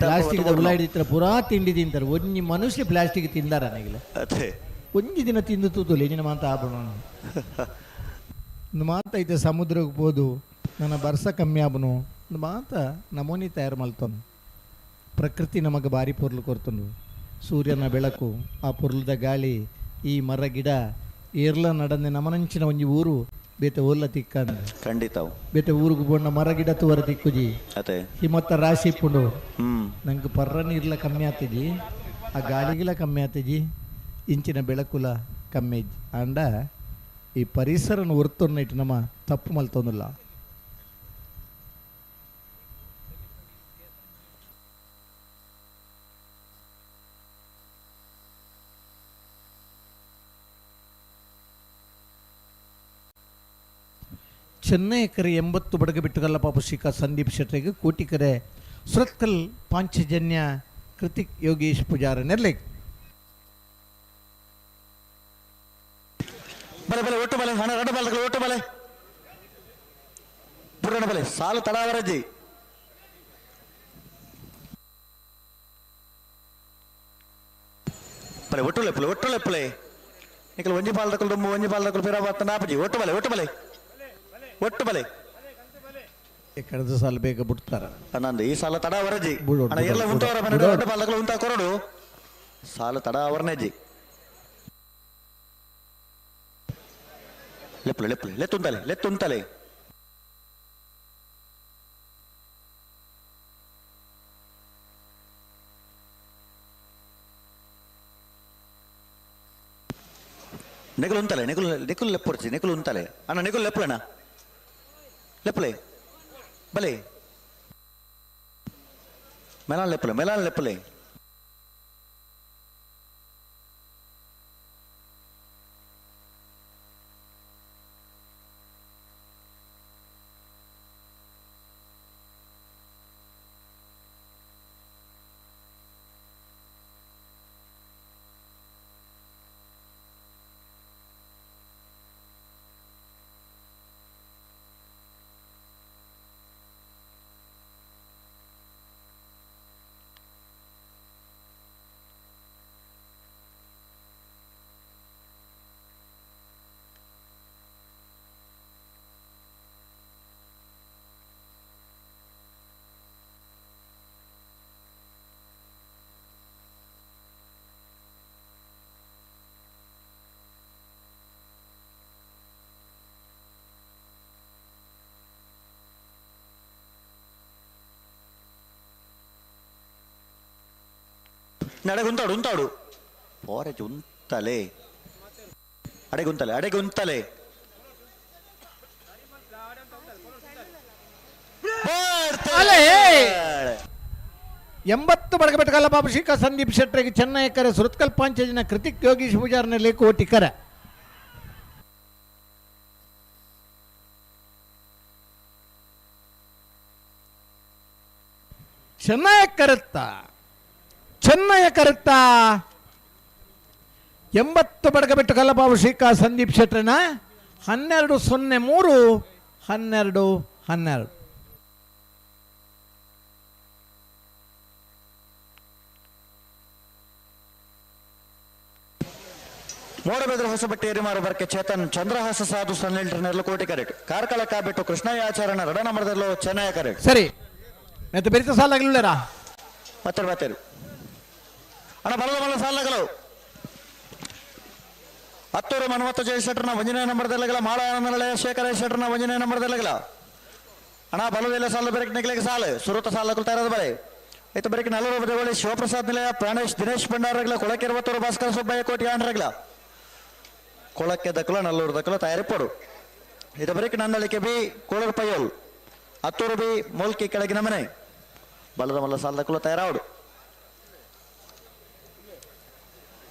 ಪ್ಲಾಸ್ಟಿಕ್ ಉಳ್ಳಾಡಿತ್ರ ಪೂರಾ ತಿಂಡಿ ತಿಂತಾರೆ. ಒಂಜಿ ಮನುಷ್ಯ ಪ್ಲಾಸ್ಟಿಕ್ ತಿಂದಾರ ನನಗಿಲ್ಲ. ಒಂಜಿ ದಿನ ತಿಂದು ತೂತುಲೆ ನಿನ್ನ ಮಾತ ಆಪಣ ಒಂದು ಮಾತೈತೆ ಸಮುದ್ರಕ್ಕೆ ಹೋದು ನನ್ನ ಬರ್ಸ ಕಮ್ಮಿ ಆಬನು ಒಂದು ಮಾತ ನಮೂನಿ ತಯಾರು ಮಲ್ತನು. ಪ್ರಕೃತಿ ನಮಗೆ ಭಾರಿ ಪೊರ್ಲು ಕೊರ್ತನು. ಸೂರ್ಯನ ಬೆಳಕು, ಆ ಪೊರ್ಲದ ಗಾಳಿ, ಈ ಮರ ಗಿಡ ಏರ್ಲ ನಡನೆ ನಮನಂಚಿನ ಒಂಜಿ ಊರು ಬೇತೆ ಓಲ್ಲ ತಿಕ್ಕಂದ ಖಂಡಿತ ಬೇತೆ ಊರಿಗೆ ಬೋಣ ಮರ ಗಿಡ ತೂವರ ತಿಕ್ಕುಜಿ ಹಿಮತ್ತ ರಾಶಿ ಇಪ್ಪುಂಡು. ನಂಗೆ ಪರ್ರ ನೀರ್ಲ ಕಮ್ಮಿ ಆತಿಜಿ, ಆ ಗಾಳಿಗಿಲ ಕಮ್ಮಿ ಆತಿಜಿ, ಇಂಚಿನ ಬೆಳಕುಲ ಕಮ್ಮಿ ಇಜ್ಜಿ. ಆಂಡ ಈ ಪರಿಸರನ ಒರ್ತೊನ್ನ ಇಟ್ಟು ನಮ್ಮ ತಪ್ಪು ಮಲ್ತೊಂದಿಲ್ಲ. ಚೆನ್ನೈ ಕರೆ 80 ಬಡಗ ಬಿಟ್ಟುಗಲ್ಲ ಪಾಪ ಶಿಖಾ ಸಂದೀಪ್ ಶೆಟ್ಟರಿಗೆ, ಕೋಟಿಕರೆ ಸುರತ್ಕಲ್ ಪಾಂಚಜನ್ಯ ಕೃತಿಕ್ ಯೋಗೇಶ್ ಪೂಜಾರ ನೆರ್ಲೆ. ಬಲೆ ಬಲೆ ಒಟ್ಟು ಬಲೆ ಹಣ ಎರಡು ಬಲಗಳು ಒಟ್ಟು ಬಲೆ ಪುರಣ ಬಲೆ ಸಾಲು ತಡಾವರಜ್ಜಿ. ಬಲೆ ಒಟ್ಟು ಲೆಪ್ಪಲೆ ಒಟ್ಟು ಲೆಪ್ಪಲೆ ನಿಕಲ್ ಒಂಜಿ ಪಾಲ್ದಕಲ್ ದೊಮ್ಮು ಒಂಜಿ ಪಾಲ್ದಕಲ್ ಪಿರ ಬತ್ತ ನಾಪಜಿ ಒಟ್ಟು ಬಲೆ ಒಟ್ಟು ಬಲೆ ಒಟ್ಟು ಬಲೆ. ಕಳೆದ ಸಾಲ ಬೇಗ ಬಿಡ್ತಾರ ನಂದು ಈ ಸಾಲ ತಡ ಅವರಜ್ಜಿ ಎಲ್ಲ ಉಂಟವರ ಎರಡು ಪಾಲ್ದಕಲ್ ಉಂಟ ಕೊರಡು ಸಾಲ ತಡ ಅವರನೇಜಿ. ಲೆಪ್ಪಲೆ ಲೆಪ್ಪಲೆ ಲೆತ್ತುಂತಲೆ ಲೆತ್ತುಂತಲೆ. ನೆಕುಲು ಉಂತಲೆ ನೆಕುಲು ನೆಕುಲು ಲೆಪ್ಪೊರ್ಚಿ ನೆಕುಲು ಉಂತಲೆ ಅಣ್ಣ ನೆಕುಲು ಲೆಪ್ಪಲೆಣ್ಣ ಲೆಪ್ಪಲೆ ಬಲೆ ಮೆಲಾನ್ ಲೆಪ್ಪಲೆ ಮೆಲಾನ್ ಲೆಪ್ಪಲೆ. ಅಡೆಗುಂತಾಡು ಉಂತಾಡು ಪೋರೆಜ್ ಉಂತಲೆ ಅಡೆಗುಂತಲೆ ಅಡೆಗುಂತಲೆ. 80 ಬಡಗಬೆಟ್ಟಗಲ್ಲ ಬಾಬು ಶಿಖಾ ಸಂದೀಪ್ ಶೆಟ್ಟರಿಗೆ, ಚೆನ್ನೈ ಕರೆ ಸುರತ್ಕಲ್ ಪಾಂಚಜನ ಕೃತಿಕ್ ಯೋಗೀಶ್ ಪೂಜಾರ್ನಲ್ಲಿ ಕೋಟಿ ಕರೆ. ಚೆನ್ನೈ ಕರೆತ್ತ ಚೆನ್ನಯ ಕರೆತ್ತ 80 ಬಡಗಬೆಟ್ಟು ಕಲ್ಲಬಾಬು ಶ್ರೀಕಾ ಸಂದೀಪ್ ಶೆಟ್ಟರನ 12-03 12-12. ಮೋಡಬೆದ್ರ ಹೊಸಬಟ್ಟೆ ಎರಿಮಾರು ಬರ್ಕೆ ಚೇತನ್ ಚಂದ್ರಹಾಸ ಸಾಧು ಸನ್ನೆಲ್ಟರ್ನೆಲ್ಲ ಕೋಟಿ ಕರೆಕ್ಟ್. ಕಾರ್ಕಳ ಕಾಬಿಟ್ಟು ಕೃಷ್ಣಯ್ಯಾಚಾರಣ ರಡನ ಮರದಲ್ಲೋ ಚೆನ್ನಯ ಕರೆಕ್ಟ್. ಸರಿ ಮತ್ತೆ ಬೆರಿತ ಸಾಲಾಗಲಿಲ್ಲರಾ ಮತ್ತೆ ಮತ್ತೆ ಅಣ್ಣ ಬಲದ ಬಲ ಸಾಲಗಳು ಹತ್ತೂರು ಮನ್ಮತ್ತ ಜಯಶೆಟ್ಟರ್ನ ಒಂಜನೇ ನಂಬರ್ದಲ್ಲಗಲ ಮಾಳ ಆನಂದಲಯ ಶೇಖರ ಶೆಟ್ಟರ್ನ ಒಂಜನೇ ನಂಬರ್ದಲ್ಲಗಲ ಅಣ್ಣ ಬಲದೆಲ್ಲ ಸಾಲ ಬೆರಕ್ ನಿಗ್ಲಿಗೆ ಸಾಲು ಸುರುತ ಸಾಲ ಇರೋದು ಬಲೆ ಆಯ್ತು ಬೆರಕ್ ನಲ್ಲೂರು ಬದವಳಿ ಶಿವಪ್ರಸಾದ್ ನಿಲಯ ಪ್ರಾಣೇಶ್ ದಿನೇಶ್ ಭಂಡಾರಗಳ ಕೊಳಕೆ ಇರುವತ್ತೂರು ಭಾಸ್ಕರ ಸುಬ್ಬಯ್ಯ ಕೋಟಿ ಆಂಡ್ರಗಳ ಕೊಳಕ್ಕೆ ದಕ್ಕಲ ನಲ್ಲೂರು ದಕ್ಕಲ ತಯಾರಿಪಡು ಇದು ಬರೀಕ್ ನಂದಳಿಕೆ ಬಿ ಕೋಳೂರು ಪಯ್ಯೋಲ್ ಹತ್ತೂರು ಬಿ ಮೂಲ್ಕಿ ಕೆಳಗಿನ ಮನೆ ಬಲದ ಮಲ್ಲ ಸಾಲ ದಕ್ಕಲು ತಯಾರಾವಡು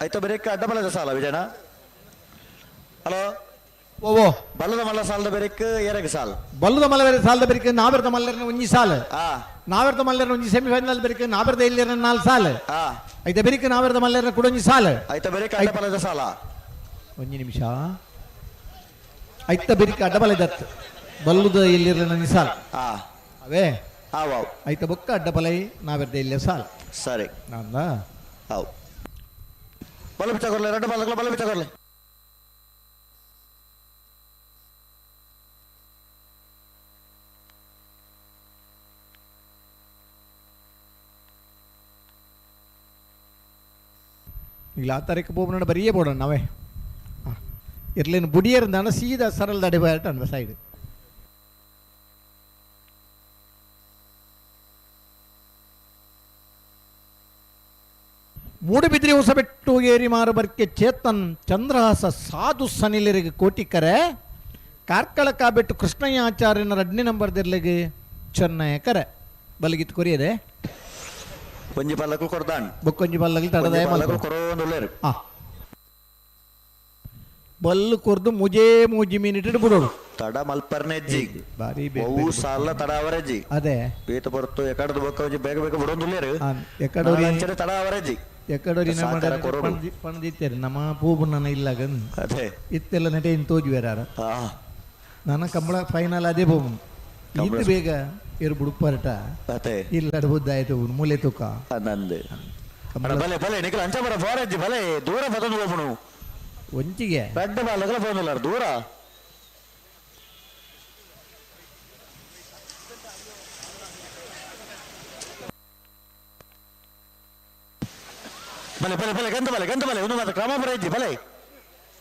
ಆಯ್ತು ಬರೀಕ್ ಅಡ್ಡ ಬಲದ ಸಾಲ ವಿಜಯನ ಹಲೋ ಓ ಬಲ್ಲದ ಮಲ್ಲ ಸಾಲದ ಬೆರಕ್ ಎರಗ ಸಾಲ್ ಬಲ್ಲದ ಮಲ್ಲ ಬೇರೆ ಸಾಲದ ಬೆರಕ್ ನಾವೆರ್ದ ಮಲ್ಲರ್ನ ಒಂಜಿ ಸಾಲ್ ನಾವೆರ್ದ ಮಲ್ಲರ್ನ ಒಂಜಿ ಸೆಮಿಫೈನಲ್ ಬೆರಕ್ ನಾವೆರ್ದ ಇಲ್ಲಿರ ನಾಲ್ ಸಾಲ್ ಐತ ಬೆರಕ್ ನಾವೆರ್ದ ಮಲ್ಲರ್ನ ಕೂಡ ಒಂಜಿ ಸಾಲ್ ಐತ ಬೆರಕ್ ಅಡ್ಡಬಲದ ಸಾಲ ಒಂಜಿ ನಿಮಿಷ ಐತ ಬೆರಕ್ ಅಡ್ಡಬಲದತ್ ಬಲ್ಲುದ ಇಲ್ಲಿರ ಒಂಜಿ ಸಾಲ್ ಅವೇ ಐತ ಬೊಕ್ಕ ಅಡ್ಡಬಲೈ ನಾವೆರ್ದ ಇಲ್ಲ ಸಾಲ್ ಸರಿ ನಂದ how ಬಲ ಬಿಚ್ಚ ಕೊರ್ಲೆ ಎರಡು ಬಲಗಳ ಬಲ ಬಿಚ್ಚ ಕೊರ್ಲೆ ಈಗ ಆ ತಾರೀಕು ಬೋಬನ ಬರೀಯೇ ಬೋಡಣ್ಣ ನಾವೇ ಇರ್ಲೇನು ಬುಡಿಯರ್ ದಾಣ ಸೀದಾ ಸರಳ ದಡೆ ಅನ್ವ ಸೈಡ್ ಮೂಡುಬಿದ್ರಿ ಹೊಸಬೆಟ್ಟು ಏರಿ ಮಾರುಬರ್ಕೆ ಚೇತನ್ ಚಂದ್ರಹಾಸ ಸಾಧು ಸನಿಲರಿಗೆ ಕೋಟಿಕರೆ ಕಾರ್ಕಳ ಕಾಬೆಟ್ಟು ಕೃಷ್ಣಯ್ಯ ಆಚಾರ್ಯನ ರಡ್ನಿ ನಂಬರ್ ದಿರ್ಲಿಗೆ ಚೆನ್ನಯ್ಯ ಕರೆ ಬಲಗಿತ್ತು ಕೊರಿಯದೆ ಒಂಜಿ ಪಲ್ಲಕ್ಕೂ ಕೊರ್ದಾಣ್ ಬೊಕ್ಕೊಂಜಿ ಪಲ್ಲಗ್ಲು ತಡದಾಯ ಪಲ್ಲಕ್ಕೂ ಕೊರೋಂದುಲ್ಲೇರು ಬಲ್ಲು ಕೊರ್ದು ಮುಜೇ ಮೂಜಿ ಮಿನಿಟ್ ಬಿಡೋಡು ತಡ ಮಲ್ಪರ್ನೆಜ್ಜಿ ಬಾರಿ ಬಹು ಸಾಲ ತಡ ಅವರೆಜ್ಜಿ ಅದೇ ಪೀತ ಪೊರ್ತು ಎಕಡದ ಬೊಕ್ಕ ಒಂಜಿ ಬೇಗ ಬೇಗ ಬಿಡೋಂದುಲ್ಲೇರು ಎಕಡೋರಿ ಅಂಚನೆ ತಡ ಅವರೆಜ್ಜಿ ಎಕಡೋರಿ ಪಣದಿತ್ತೇರು ನಮ್ಮ ಪೂಬು ನನ್ನ ಇಲ್ಲಾಗ ಅದೇ ಇತ್ತೆಲ್ಲ ನೆಟೆ ಇನ್ ತೋಜುವೇರಾರ ನನ್ನ ಕಂಬಳ ಫೈನಲ್ ಅದೇ ಬೋಬು ಇದು ಬೇಗ ಇರು ಬುಡುಪರಟ ಅದೇ ಇಲ್ಲ ಆಯ್ತು ಮೂಲೆ ತೂಕ ನಂದು ಬಲೆ ಬಲೆ ನಿಖಿಲ್ ಅಂಚ ಬರ ಫಾರಜ್ಜಿ ಬಲೆ ದೂರ ಬದಲು ಹೋಗುಣು ಒಂಚಿಗೆ ರಡ್ಡ ಬಾಲಗಳ ಫೋನ್ ದೂರ ಬಲೆ ಬಲೆ ಬಲೆ ಗಂಧ ಬಲೆ ಗಂಧ ಬಲೆ ಒಂದು ಮಾತ್ರ ಕ್ರಮ ಬರ ಇಜ್ಜಿ ಬಲೆ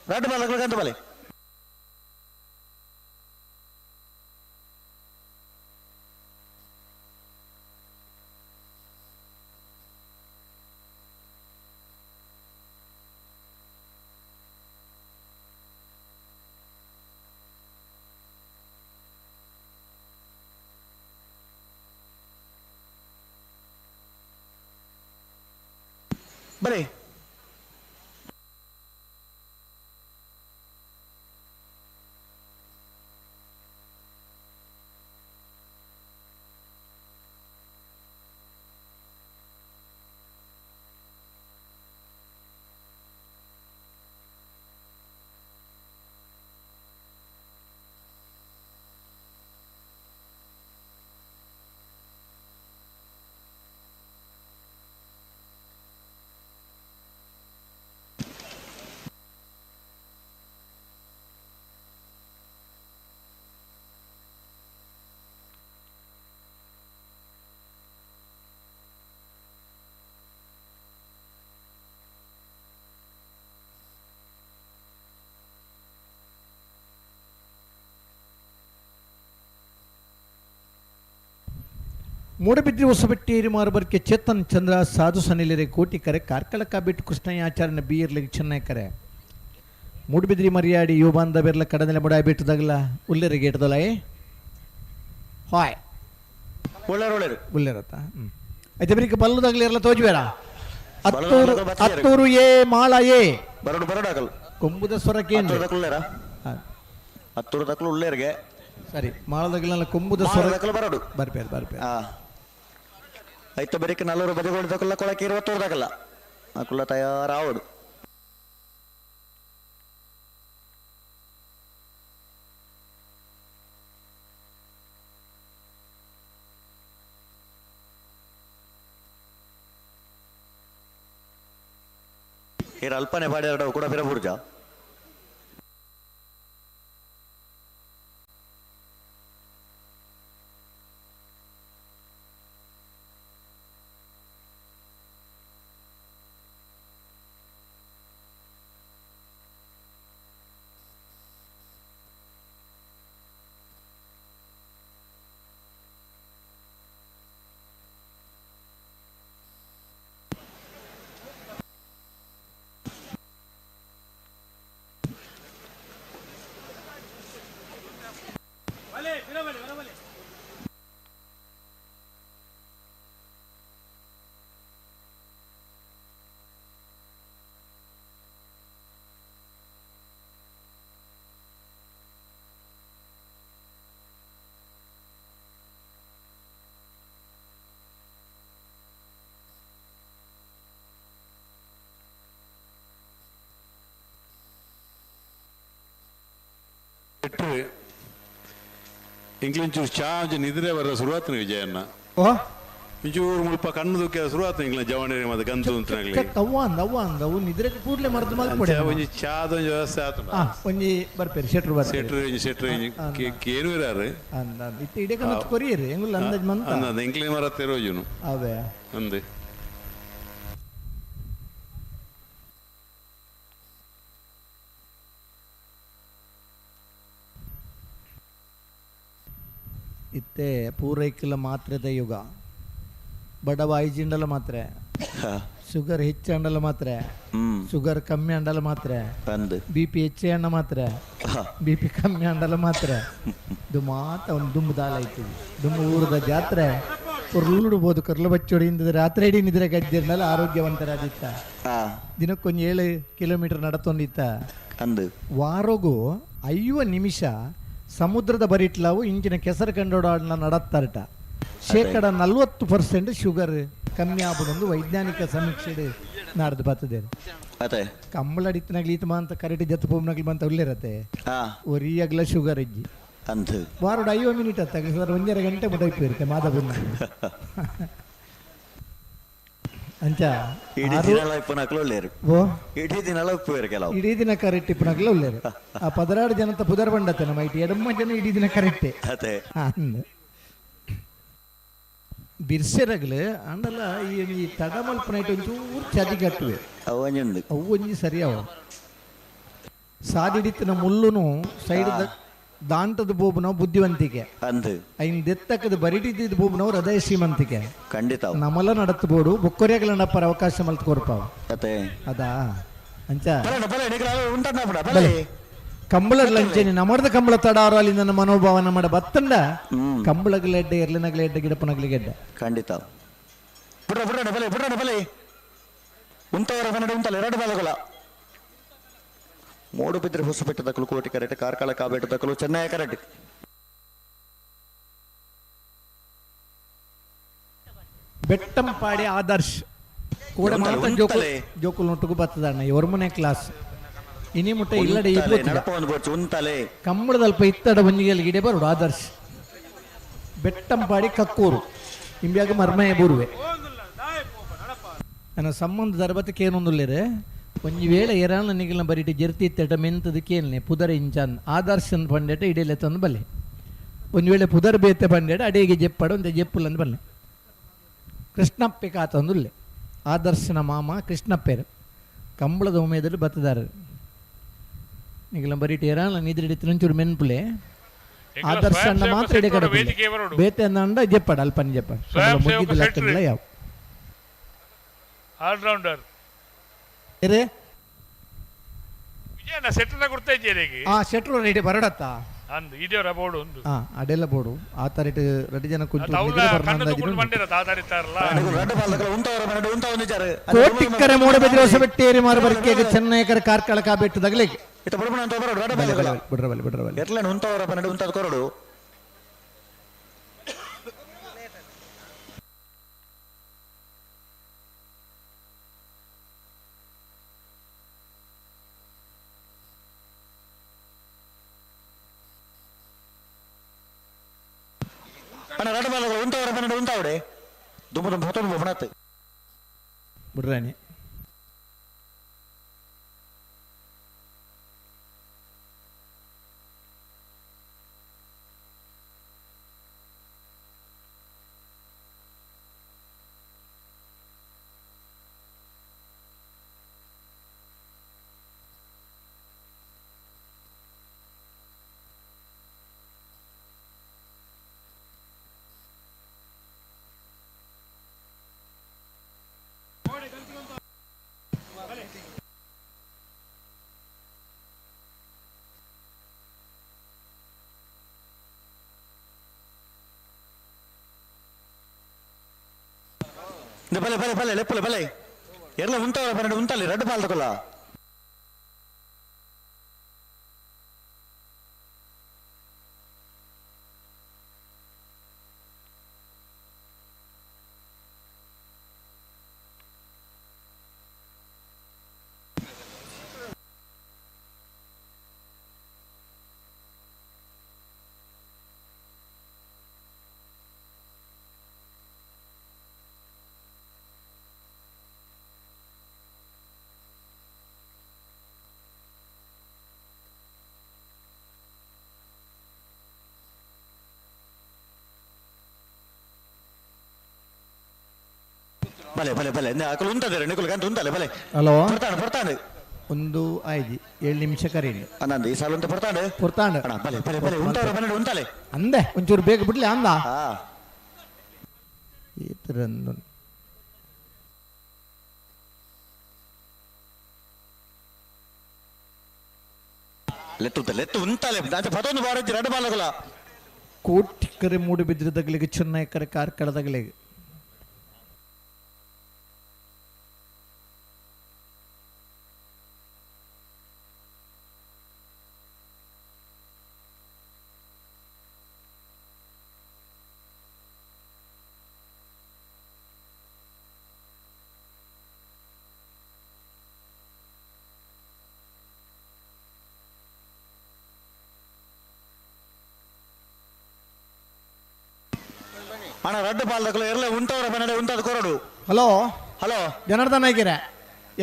ರಡ್ಡ ಬಾಲಗಳ ಗಂಧ ಬಲೆ ಬಲೆ ಮೂಡಬಿದ್ರಿ ಹೊಸಬೆಟ್ಟೇರಿ ಮಾರುಬರ್ಕೆ ಚೇತನ್ ಚಂದ್ರ ಸಾಧು ಸನಿಲರೆ ಕೋಟಿ ಕರೆ ಕಾರ್ಕಳ ಕಾಬಿಟ್ಟು ಕೃಷ್ಣಯ್ಯ ಬೀರ್ಲಿಗೆ ಚೆನ್ನೈ ಕರೆ ಮೂಡಬಿದ್ರಿ ಮರಿಯಾಡಿ ಯುವ ಬೆರ್ಲ ಕಡನೆಲೆ ಮುಡಾಯಿ ಬಿಟ್ಟದಾಗಲ ಉಲ್ಲೆರೆ ಗೇಟ್ದಲ್ಲ ಏ ಹಾಯ್ ಒಳ್ಳೆರು ಒಳ್ಳೆರು ಉಲ್ಲೆರತ್ತ ಐತೆ ಬರೀಕ ಬಲ್ಲದಾಗಲಿ ಇರಲ್ಲ ತೋಜ್ಬೇಡ ಹತ್ತೂರು ಹತ್ತೂರು ಎ ಮಾಳ ಎ ಬರಡು ಬರಡು ಆಗಲ್ಲ ಕೊಂಬುದ ಸ್ವರಕ್ಕೆ ಹತ್ತೂರು ತಕ್ಕಲು ಉಳ್ಳೇರಿಗೆ ಸರಿ ಮಾಳದಾಗಲೆಲ್ಲ ಕೊಂಬುದ ಸ್ವರ ಬರಡು ಬರ್ಪೇರು ಬರ್ಪೇರು ಐತ ಬರೀಕ ನಲ್ಲೂರು ಬದಿಗೋಡು ತಕಲ್ಲ ಕೊಳಕ್ಕೆ ಇರುವತ್ತೂರು ತಕಲ್ಲ ಅಕುಲ್ಲ ತಯಾರಾವಡು ಇರ ಅಲ್ಪನೆ ಪಾಡಿ ಕೂಡ ಫಿರ ಬುರ್ಜ ಇಂಗ್ಲಿಂಚೂರು ಚಾರ್ಜ್ ನಿದ್ರೆ ಬರ ಶುರುವಾತನ ವಿಜಯಣ್ಣ. ಓ ಇಂಚೂರು ಮುಲ್ಪ ಕಣ್ಣು ದುಃಖ ಶುರುವಾತ ಇಂಗ್ಲ ಜವಣಿ ಮತ್ತೆ ಗಂತು ಅಂತ ಅವ್ವ ಅಂದ ಅವ್ವ ಅಂದ ಅವು ನಿದ್ರೆ ಕೂಡಲೇ ಮರೆತು ಮಲ್ಪಡೆ. ಒಂಜಿ ಚಾದ ಒಂಜಿ ವ್ಯವಸ್ಥೆ ಆತು. ಒಂಜಿ ಬರ್ಪೇರು ಶೆಟ್ರು ಬರ್ಪೇರು. ಶೆಟ್ರು ಒಂಜಿ ಶೆಟ್ರು ಒಂಜಿ ಕೇನು ಇರಾರು. ಅಂದ ಇತ್ತೆ ಇಡೀ ಕನ್ನಡ ಕೊರಿಯರು ಎಂಗುಲ್ಲ ಅಂದಾಜ್ ಮಂತ. ಅಂದ ಇಂಗ್ಲಿ ಮರತ್ತೆ ರೋಜುನು. ಅವೇ. ಅಂದೆ. ಇತ್ತೆ ಪೂರೈಕೆಲ ಮಾತ್ರೆದ ಯುಗ. ಬಡವ ಐಜಿಂಡಲ ಮಾತ್ರೆ, ಶುಗರ್ ಹೆಚ್ಚಂಡಲ ಮಾತ್ರೆ, ಶುಗರ್ ಕಮ್ಮಿ ಅಂಡಲ ಮಾತ್ರೆ, ಬಿ ಪಿ ಹೆಚ್ಚೆ ಅಣ್ಣ ಮಾತ್ರೆ, ಬಿ ಪಿ ಕಮ್ಮಿ ಅಂಡಲ ಮಾತ್ರೆ. ಇದು ಮಾತ ಒಂದು ದುಂಬು ದಾಲ ಐತಿದೆ. ದುಂಬು ಊರದ ಜಾತ್ರೆ ಕುರ್ಲುಡ್ಬೋದು ಕರ್ಲು ಬಚ್ಚೋಡಿ ಇಂದ ರಾತ್ರಿ ಇಡೀ ನಿದ್ರೆ ಗಜ್ಜಿರ್ನಲ್ಲ ಆರೋಗ್ಯವಂತರಾದಿತ್ತ. ದಿನಕ್ಕೊಂದು 7 ಕಿಲೋಮೀಟರ್ ನಡತೊಂದಿತ್ತ. ವಾರಗೂ 50 ನಿಮಿಷ ಸಮುದ್ರದ ಬರಿಟ್ಲಾವು ಇಂಚಿನ ಕೆಸರು ಕಂಡೋಡಾಡನ್ನ ನಡತ್ತಾರಟ. 40% ಶುಗರ್ ಕಮ್ಮಿ ಆಗುದೊಂದು ವೈಜ್ಞಾನಿಕ ಸಮೀಕ್ಷೆ ನಾಡ್ದು ಬರ್ತದೆ. ಕಂಬಳ ಅಡಿತನಾಗ್ಲಿ ಈತ ಅಂತ ಕರೆಕ್ಟ್ ಜತ್ತು ಪೋಮ್ನಾಗ್ಲಿ ಬಂತ ಉಳ್ಳಿರತ್ತೆ ಒರಿಯಾಗ್ಲ ಶುಗರ್ ಇಜ್ಜಿ ವಾರೋಡು 50 ಮಿನಿಟ್ ಅತ್ತಾಗಲಿ ಸರ್ 1.5 ಗಂಟೆ ಮುಟೈಪು ಇರುತ್ತೆ ಮಾದಬುನ್ನ ಅಂಚ. ಇಡೀ ದಿನ ಕರೆಕ್ಟ್ ಇಪ್ಪನಾಗ್ಲ ಉಳ್ಳೇರು. ಆ 16 ಜನತ ಪುದರ್ ಬಂಡತ್ತೆ ನಮ್ಮ IT ಎಡಮ್ಮ ಜನ ಇಡೀ ದಿನ ಕರೆಕ್ಟೆ ಬಿರ್ಸೆರಗ್ಲು ಅಂಡಲ ಈ ತಡ ಮಲ್ಪನೈಟ್ ಒಂಚೂರು ಚದಿ ಕಟ್ಟುವೆ ಅವು ಒಂಜಿ ಸರಿಯಾವ ಸಾದಿಡಿತ್ತಿನ ಮುಳ್ಳುನು ಸೈಡ್ ದಾಂಟದ ಬೋಬುನವು ಬುದ್ಧಿವಂತಿಕೆ ಐನ್ ದೆತ್ತಕ್ಕದ ಬರಿಟಿದ್ದ ಬೋಬುನವು ಹೃದಯ ಶ್ರೀಮಂತಿಕೆ. ಖಂಡಿತ ನಮಲ ನಡತ್ ಬೋಡು ಬೊಕ್ಕೊರಿಯಾಗಲ ನಡಪ್ಪರ ಅವಕಾಶ ಮಲ್ತ್ ಕೊರ್ಪಾವ ಅದಾ ಅಂಚ ಕಂಬಳ ಲಂಚನಿ ನಮ್ಮದ ಕಂಬಳ ತಡಾರು ಅಲ್ಲಿ ನನ್ನ ಮನೋಭಾವ ನಮ್ಮ ಬತ್ತಂಡ ಕಂಬಳಗಲೆಡ್ಡೆ ಎರ್ಲಿನಗಲೆಡ್ಡೆ ಗಿಡಪನಗಲಿಗೆಡ್ಡ. ಖಂಡಿತ ಮೂಡುಬಿದ್ರೆ ಹೊಸಬೆಟ್ಟ ದಕ್ಕಲು ಕೋಟಿ ಕರೆಕ್ಟ್, ಕಾರ್ಕಳ ಕಾಬೇಟ ದಕ್ಕಲು ಚೆನ್ನೈ ಕರೆಕ್ಟ್. ಬೆಟ್ಟಂಪಾಡಿ ಆದರ್ಶ್ ಕೂಡ ಜೋಕುಲ್ ನೊಟ್ಟುಗು ಬತ್ತದಣ್ಣ ಇವರ್ಮನೆ ಕ್ಲಾಸ್ ಇನಿ ಮುಟ್ಟ ಇಲ್ಲಡೆ ಕಂಬಳದಲ್ಪ ಇತ್ತಡ ಒಂಜಿಗೆಲ್ ಗಿಡೆ ಬರುಡು ಆದರ್ಶ್ ಬೆಟ್ಟಂಪಾಡಿ ಕಕ್ಕೂರು ಇಂಬ್ಯಾಗ ಮರ್ಮಯ ಬೂರುವೆ ನನ್ನ ಸಂಬಂಧ ದರ್ಬತ್ತಕ್ಕೆ ಏನೊಂದುಲ್ಲೇರೆ ಒಂಜಿ ವೇಳೆ ಏರಾನ ನಿಗಲ್ನ ಬರಿಟಿ ಜರ್ತಿ ಇತ್ತೆಟ ಮೆಂತದಕ್ಕೇನೆ ಪುದರ ಇಂಚಾನ್ ಆದರ್ಶನ್ ಪಂಡೆಟ ಇಡೀಲೆ ತಂದು ಬಲ್ಲೆ ಒಂದು ವೇಳೆ ಪುದರ್ ಬೇತೆ ಪಂಡೆಟ ಅಡಿಗೆ ಜೆಪ್ಪಡ ಒಂದು ಜೆಪ್ಪುಲಂದು ಬಲ್ಲೆ ಕೃಷ್ಣಪ್ಪೆ ಕಾತಂದುಲ್ಲೆ ಆದರ್ಶನ ಮಾಮ ಕೃಷ್ಣಪ್ಪೇರು ಕಂಬಳದ ಉಮೇದಲ್ಲಿ ಬತ್ತದಾರರು ನಿಗಲ ಬರಿಟಿ ಏರಾನ ನಿದ್ರಿಡಿತ್ತು ಒಂಚೂರು ಮೆನ್ಪುಲೆ ಆದರ್ಶ ಅಣ್ಣ ಮಾತ್ರ ಇಡೆ ಕಡೆ ಬೇತೆ ಅಂದ ಜೆಪ್ಪಡ ಅಲ್ಪನಿ ಜೆಪ್ಪಡ ಮುಗಿದ ಲೆಕ್ಕಲ್ಲ ಯಾವ ಆಲ್ರೌಂಡರ್ ವಿಜಯಣ್ಣ ಸೆಟ್ರನ ಗುರ್ತಾ ಇದ್ದೀರಿ? ಆ ಸೆಟ್ರು ರೆಡಿ ಬರಡತ್ತ ಅಂದು ಇದೇವರ ಬೋರ್ಡು ಒಂದು ಅಡೆಲ್ಲ ಬೋರ್ಡು ಆ ತರ ಇಟ್ಟು ರೆಡ್ಡಿ ಜನ ಕುಂತು ಕೋಟಿಕ್ಕರೆ ಮೂಡಬಿದ್ರೆ ಹೊಸಬೆಟ್ಟೇರಿ ಮಾರು ಬರಿಕೆಗೆ ಚೆನ್ನೈಕರ ಕಾರ್ಕಳ ಕಾಬೆಟ್ಟು ದಗಲಿಗೆ ಬಿಡ್ರವಲ್ಲಿ ಬಿಡ್ರವಲ್ಲಿ ಎರ್ಲನ್ ಉಂತವರ ಬನ್ನಡು ಉಂತದ ಕೊರಡು ಅಣ್ಣ ರಡ ಬಾಲಗಳು ಉಂತವರ ಬನ್ನಡು ಉಂತಾವಡೆ ದುಂಬ ದುಂಬ ಹೊತ್ತೊಂದು ಬಣತ್ ಬಿಡ್ರಾಣಿ ಬಲೆ ಬಲೆ ಬಲೆ ಲೆಪ್ಪಲೆ ಬಲೆ ಎಲ್ಲ ಉಂತವರ ಬನ್ನಡು ಉಂತಲ್ಲಿ ರಡ್ಡು ಬಾಲ್ದಕೊಲ್ಲ ಬಲೆ ಬಲೆ ಬಲೆ ಅಕಲು ಉಂತದಿರ ನಿಕುಲು ಗಂತ ಉಂತಲೆ ಬಲೆ. ಹಲೋ ಪೊರ್ತಾಂಡು ಪೊರ್ತಾಂಡು 1 5 7 ನಿಮಿಷ ಕರೀಲಿ ಅಂದಂದು ಈ ಸಾಲ ಉಂತ ಪೊರ್ತಾಂಡು ಪೊರ್ತಾಂಡು ಅಣ್ಣ ಬಲೆ ಬಲೆ ಬಲೆ ಉಂತವ್ರ ಬನ್ನಡು ಉಂತಲೆ ಅಂದೆ ಒಂಚೂರು ಬೇಗ ಬಿಡ್ಲಿ ಅಂದ ಈ ಥರ ಲೆತ್ತು ಲೆತ್ತು ಉಂತಲೆ ಪತೊಂದು ಬಾರಜ್ಜಿ ಎರಡು ಬಾಲಕಲ ಕೋಟಿ ಕರೆ ಮೂಡು ಬಿದ್ದಿರದಗಲಿಗೆ ಚೆನ್ನೈ ಕರೆ ಕಾರ್ಕಳದಗಲಿಗೆ ಅಣ್ಣ ರಡ್ಡು ಪಾಲ್ದಕ್ಕಲು ಎರ್ಲೆ ಉಂಟವರ ಬನ್ನಡೆ ಉಂಟದ ಕೊರಡು. ಹಲೋ ಹಲೋ ಜನಾರ್ದನ ಆಗಿರ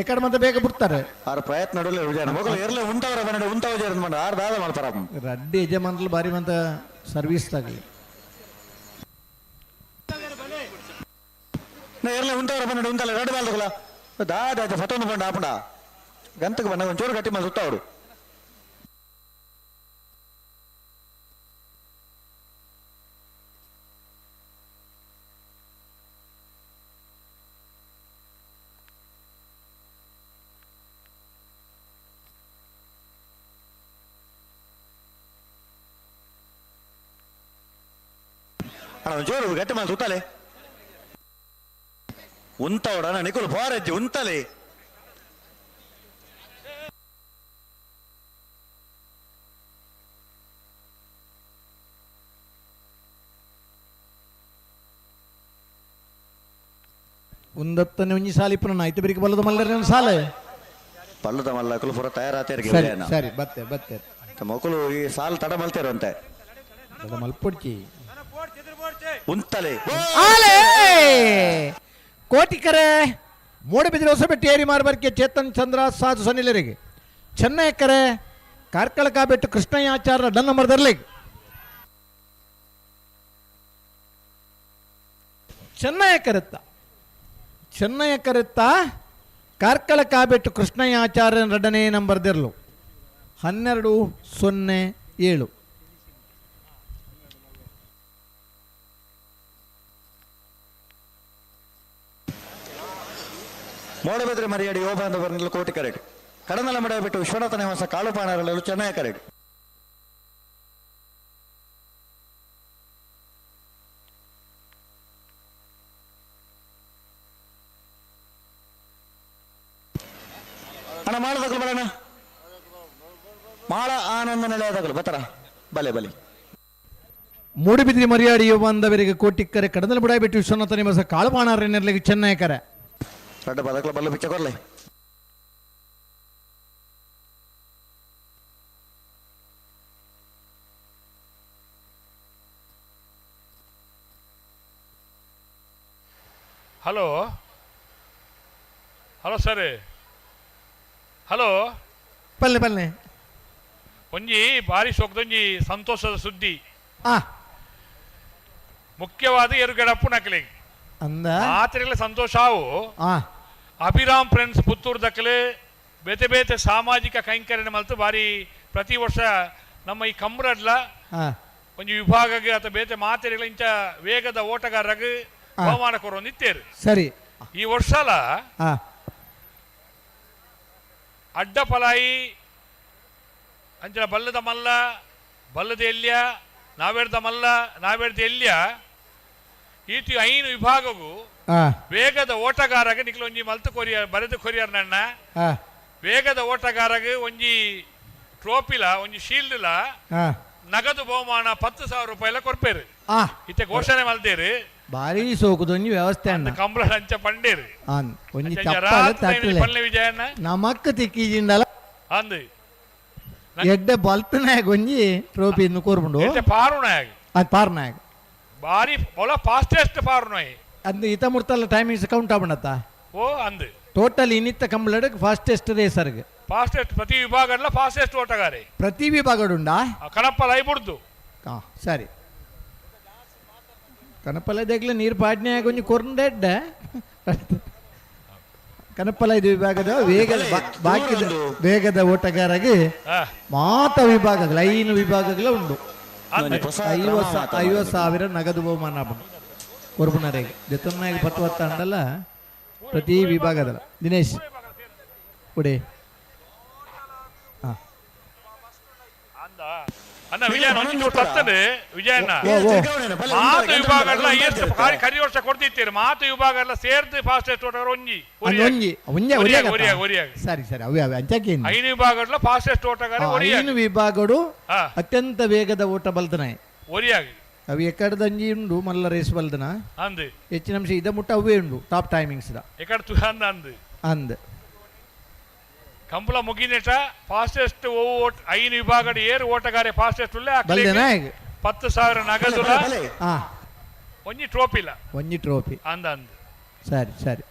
ಎಕಡೆ ಮತ್ತೆ ಬೇಗ ಬಿಡ್ತಾರೆ ಆರು ಪ್ರಯತ್ನ ನಡುವೆ ವಿಜಯನ ಮೊಗಲು ಎರ್ಲೆ ಉಂಟವರ ಬನ್ನಡೆ ಉಂಟವ ಜೇರನ್ ಮಂಡ ಆರು ದಾದ ಮಾಡ್ತಾರ ರಡ್ಡು ಯಜಮಾನ್ಲು ಬಾರಿ ಮಂತ ಸರ್ವಿಸ್ ತಗಲಿ ಎರ್ಲೆ ಉಂಟವರ ಬನ್ನಡೆ ಉಂಟಲ್ಲ ರಡ್ಡು ಬಾಲ್ದಕಲ ದಾದ ಆಯ್ತು ಫತೊಂದು ಬಂಡ ಆಪುಂಡ ಗಂತಕ್ಕೆ ಬಂಡ ಒಂಚೂರು ಗಟ್ಟಿ ಮಾಡಿ ಸುತ್ತವರು. ಅಣ್ಣ ಜೋರು ಗಟ್ಟಿ ಮಾಡಿ ಸುತ್ತಾಲೆ ಉಂತವಡ ನಿಕುಲು ಫಾರಜ್ಜಿ ಉಂತಲೆ ಒಂದತ್ತನೇ ಒಂಜಿ ಸಾಲ ಇಪ್ಪನ ಆಯ್ತು ಬೆರಿಕೆ ಬಲ್ಲದ ಮಲ್ಲರ ಸಾಲ ಪಲ್ಲದ ಮಲ್ಲಕಲು ಪೂರ ತಯಾರಾತೇರಿಗೆ ಸರಿ ಸರಿ ಬತ್ತೆ ಬತ್ತೆ ಮಕ್ಕಳು ಈ ಸಾಲ ತಡ ಮಲ್ತೇರಂತೆ ತಡ ಮಲ್ಪೊಡ್ಚಿ ಉಂತಲೆ ಆಲೆ ಕೋಟಿಕರೆ ಮೂಡಬಿದಿರೆ ಹೊಸಬೆಟ್ಟಿ ಏರಿ ಮಾರ್ಬರ್ಕೆ ಚೇತನ್ ಚಂದ್ರ ಸಾಧು ಸನಿಲರಿಗೆ ಚೆನ್ನೈಕರೆ ಕಾರ್ಕಳ ಕಾಬೆಟ್ಟು ಕೃಷ್ಣಯ್ಯಾಚಾರ್ಯ ಡನ್ ನಂಬರ್ ಚೆನ್ನಯ್ಯ ಕರೆತ್ತ ಚೆನ್ನಯ್ಯ ಕರೆತ್ತ ಕಾರ್ಕಳ ಕಾಬೆಟ್ಟು ಕೃಷ್ಣಯ್ಯಾಚಾರ್ಯ ಎರಡನೇ ನಂಬರ್ದಿರಲು 12 0 7. ಮೋಡಬೆದ್ರೆ ಮರಿಯಾಡಿ ಯೋಬಾಂಧವರನ್ನೆಲ್ಲ ಕೋಟಿ ಕರೆಡು ಕಡನಲ ಮಡ ಬಿಟ್ಟು ವಿಶ್ವನಾಥ ನಿವಾಸ ಕಾಳುಪಾಣರಲ್ಲೂ ಚೆನ್ನೈ ಕರೆಡು. ಅಣ್ಣ ಮಾಡದಕ್ಕಲು ಬರೋಣ ಮಾಳ ಆನಂದ ನಿಲಯದಗಳು ಬತ್ತರ ಬಲೆ ಬಲೆ. ಮೂಡುಬಿದಿರೆ ಮರಿಯಾಡಿ ಯೋಬಾಂಧವರಿಗೆ ಕೋಟಿ ಕರೆ ಕಡನಲ ಬುಡ ಬಿಟ್ಟು ವಿಶ್ವನಾಥ ನಿವಾಸ ಕಾಳುಪಾಣರನ್ನೆಲ್ಲ ಚೆನ್ನೈ ಕರೆ ರಡ್ಡ ಪದಕಲ ಬಲ್ಲ ಬಿಚ್ಚ ಕೊರ್ಲೆ. Hello hello sir hello ಪಲ್ಲೆ ಪಲ್ಲೆ ಒಂಜಿ ಬಾರಿ ಸೊಕ್ದೊಂಜಿ ಸಂತೋಷದ ಸುದ್ದಿ ಮುಖ್ಯವಾದ ಎರುಗಡಪ್ಪು ನಕಲಿ ಅಂದ ಮಾತ್ರೆಗಳ ಸಂತೋಷ ಅವು. ಅಭಿರಾಮ್ ಫ್ರೆಂಡ್ಸ್ ಪುತ್ತೂರು ದಕ್ಕಲೆ ಬೇತೆ ಬೇತೆ ಸಾಮಾಜಿಕ ಕೈಂಕರ್ಯ ಮಲ್ತು ಬಾರಿ ಪ್ರತಿ ವರ್ಷ ನಮ್ಮ ಈ ಕಂಬ್ರಡ್ಲ ಒಂಜಿ ವಿಭಾಗಕ್ಕೆ ಅಥವಾ ಬೇತೆ ಮಾತೆರೆಗಳ ಇಂಚ ವೇಗದ ಓಟಗಾರಗ ಬಹುಮಾನ ಕೊರೊಂದು ನಿತ್ತೇರು. ಸರಿ ಈ ವರ್ಷಲ ಅಡ್ಡ ಪಲಾಯಿ ಅಂಚನ ಬಲ್ಲದ ಮಲ್ಲ ಬಲ್ಲದ ಎಲ್ಯ ನಾವೇರ್ದ ಮಲ್ಲ ನಾವೇರ್ದ ಎಲ್ಯ ಈತಿ 5 ವಿಭಾಗಗೂ ವೇಗದ ಓಟಗಾರಗ ನಿಕ್ಲ ಒಂಜಿ ಮಲ್ತು ಕೊರಿಯರ್ ಬರೆದು ಕೊರಿಯರ್ ನನ್ನ ವೇಗದ ಓಟಗಾರಗ ಒಂಜಿ ಟ್ರೋಫಿಲ ಒಂಜಿ ಶೀಲ್ಡ್ಲ ನಗದು ಬಹುಮಾನ 10,000 ರೂಪಾಯಿಲ ಕೊರ್ಪೇರು. ಇತ್ತೆ ಘೋಷಣೆ ಮಲ್ತೇರು ಭಾರಿ ಸೋಕುದೊಂಜಿ ವ್ಯವಸ್ಥೆ ಅಣ್ಣ ಕಂಬಳ ಅಂಚ ಪಂಡೇರು ಒಂಜಿ ಚಪ್ಪಾಳೆ ತಟ್ಟಲೆ ವಿಜಯಣ್ಣ ನಮಕ್ ತಿಕ್ಕಿಜಿಂಡಲ ಅಂದು ಎಡ್ಡೆ ಬಲ್ತನಾಯಕ ಒಂಜಿ ಟ್ರೋಫಿ ಇನ್ನು ಕೋರ್ಪುಂಡು ಪಾರುನಾಯಕ್ ಅದು ಪಾರುನಾಯಕ್ ಬಾರಿ ಒಳ ಫಾಸ್ಟೆಸ್ಟ್ ಪಾರುನಾಯ್ ಅಂದು ಇತ ಮುರ್ತಲ್ಲ ಟೈಮಿಂಗ್ಸ್ ಕೌಂಟ್ ಆಪಣತ್ತ ಓ ಅಂದು ಟೋಟಲ್ ಇನ್ನಿತ್ತ ಕಂಬಳಡ್ ಫಾಸ್ಟೆಸ್ಟ್ ರೇಸರ್ಗೆ ಫಾಸ್ಟೆಸ್ಟ್ ಪ್ರತಿ ವಿಭಾಗಡ್ಲ ಫಾಸ್ಟೆಸ್ಟ್ ಓಟಗಾರೆ ಪ್ರತಿ ವಿಭಾಗಡುಂಡಾ ಕಣಪ್ಪಲ ಐಬುಡ್ದು ಸರಿ ಕಣಪ್ಪಲ ದಗ್ಲ ನೀರು ಪಾಡ್ನೆ ಒಂಜಿ ಕೊರ್ಂಡೆಡ್ಡೆ ಕನಪಲ ಇದು ವಿಭಾಗದ ವೇಗದ ಬಾಕಿ ವೇಗದ ಓಟಗಾರಗೆ ಮಾತ ವಿಭಾಗಗಳು 5 ವಿಭಾಗಗಳ ಉಂಟು. 50,000 ನಗದು ಬಹುಮಾನ ಕೊರ್ಬುನರೆಗೆ ಜತನ್ನಾಗಿ ಪತ್ತು ಅಂಡಲ್ಲ ಪ್ರತಿ ವಿಭಾಗದಲ್ಲ. ದಿನೇಶ್ ಕೊಡಿ. ಅಣ್ಣ ವಿಜಯನ ವಿಜಯಣ್ಣ ಮಾತು ವಿಭಾಗ ಕರಿ ವರ್ಷ ಕೊಡ್ತಿತ್ತೀರಿ ಮಾತು ವಿಭಾಗ ಎಲ್ಲ ಸೇರ್ದು ಫಾಸ್ಟೆಸ್ಟ್ ಓಟಗಾರ ಒಂಜಿ ಸರಿ ಸರಿ ಅವೇ ಅವೇ ಅಂಚಕ್ಕೆ 5 ವಿಭಾಗಗಳ ಫಾಸ್ಟೆಸ್ಟ್ ಓಟಗಾರ 5 ವಿಭಾಗಗಳು ಅತ್ಯಂತ ವೇಗದ ಓಟ ಬಲ್ದನ ಒರಿಯಾಗಿ ಅವು ಎಕ್ಕಡದಂಜಿ ಉಂಡು ಮಲ್ಲ ರೇಸ್ ಬಲ್ದನ ಅಂದು ಹೆಚ್ಚಿನ ಅಂಶ ಇದ ಮುಟ್ಟ ಅವೇ ಉಂಡು ಟಾಪ್ ಟೈಮಿಂಗ್ಸ್ ಎಕಡ ಅಂದ್ ಅಂದ್ ಕಂಬಳ ಮುಗಿನೇಟ ಫಾಸ್ಟೆಸ್ಟ್ 5 ವಿಭಾಗ ಏರು ಓಟಗಾರೆ ಫಾಸ್ಟೆಸ್ಟ್ ಉಳ್ಳೆ 10,000 ನಗದು ಒಂಜಿ ಟ್ರೋಫಿ ಇಲ್ಲ ಒಂಜಿ ಟ್ರೋಫಿ ಅಂದ ಅಂದ್ ಸರಿ ಸರಿ.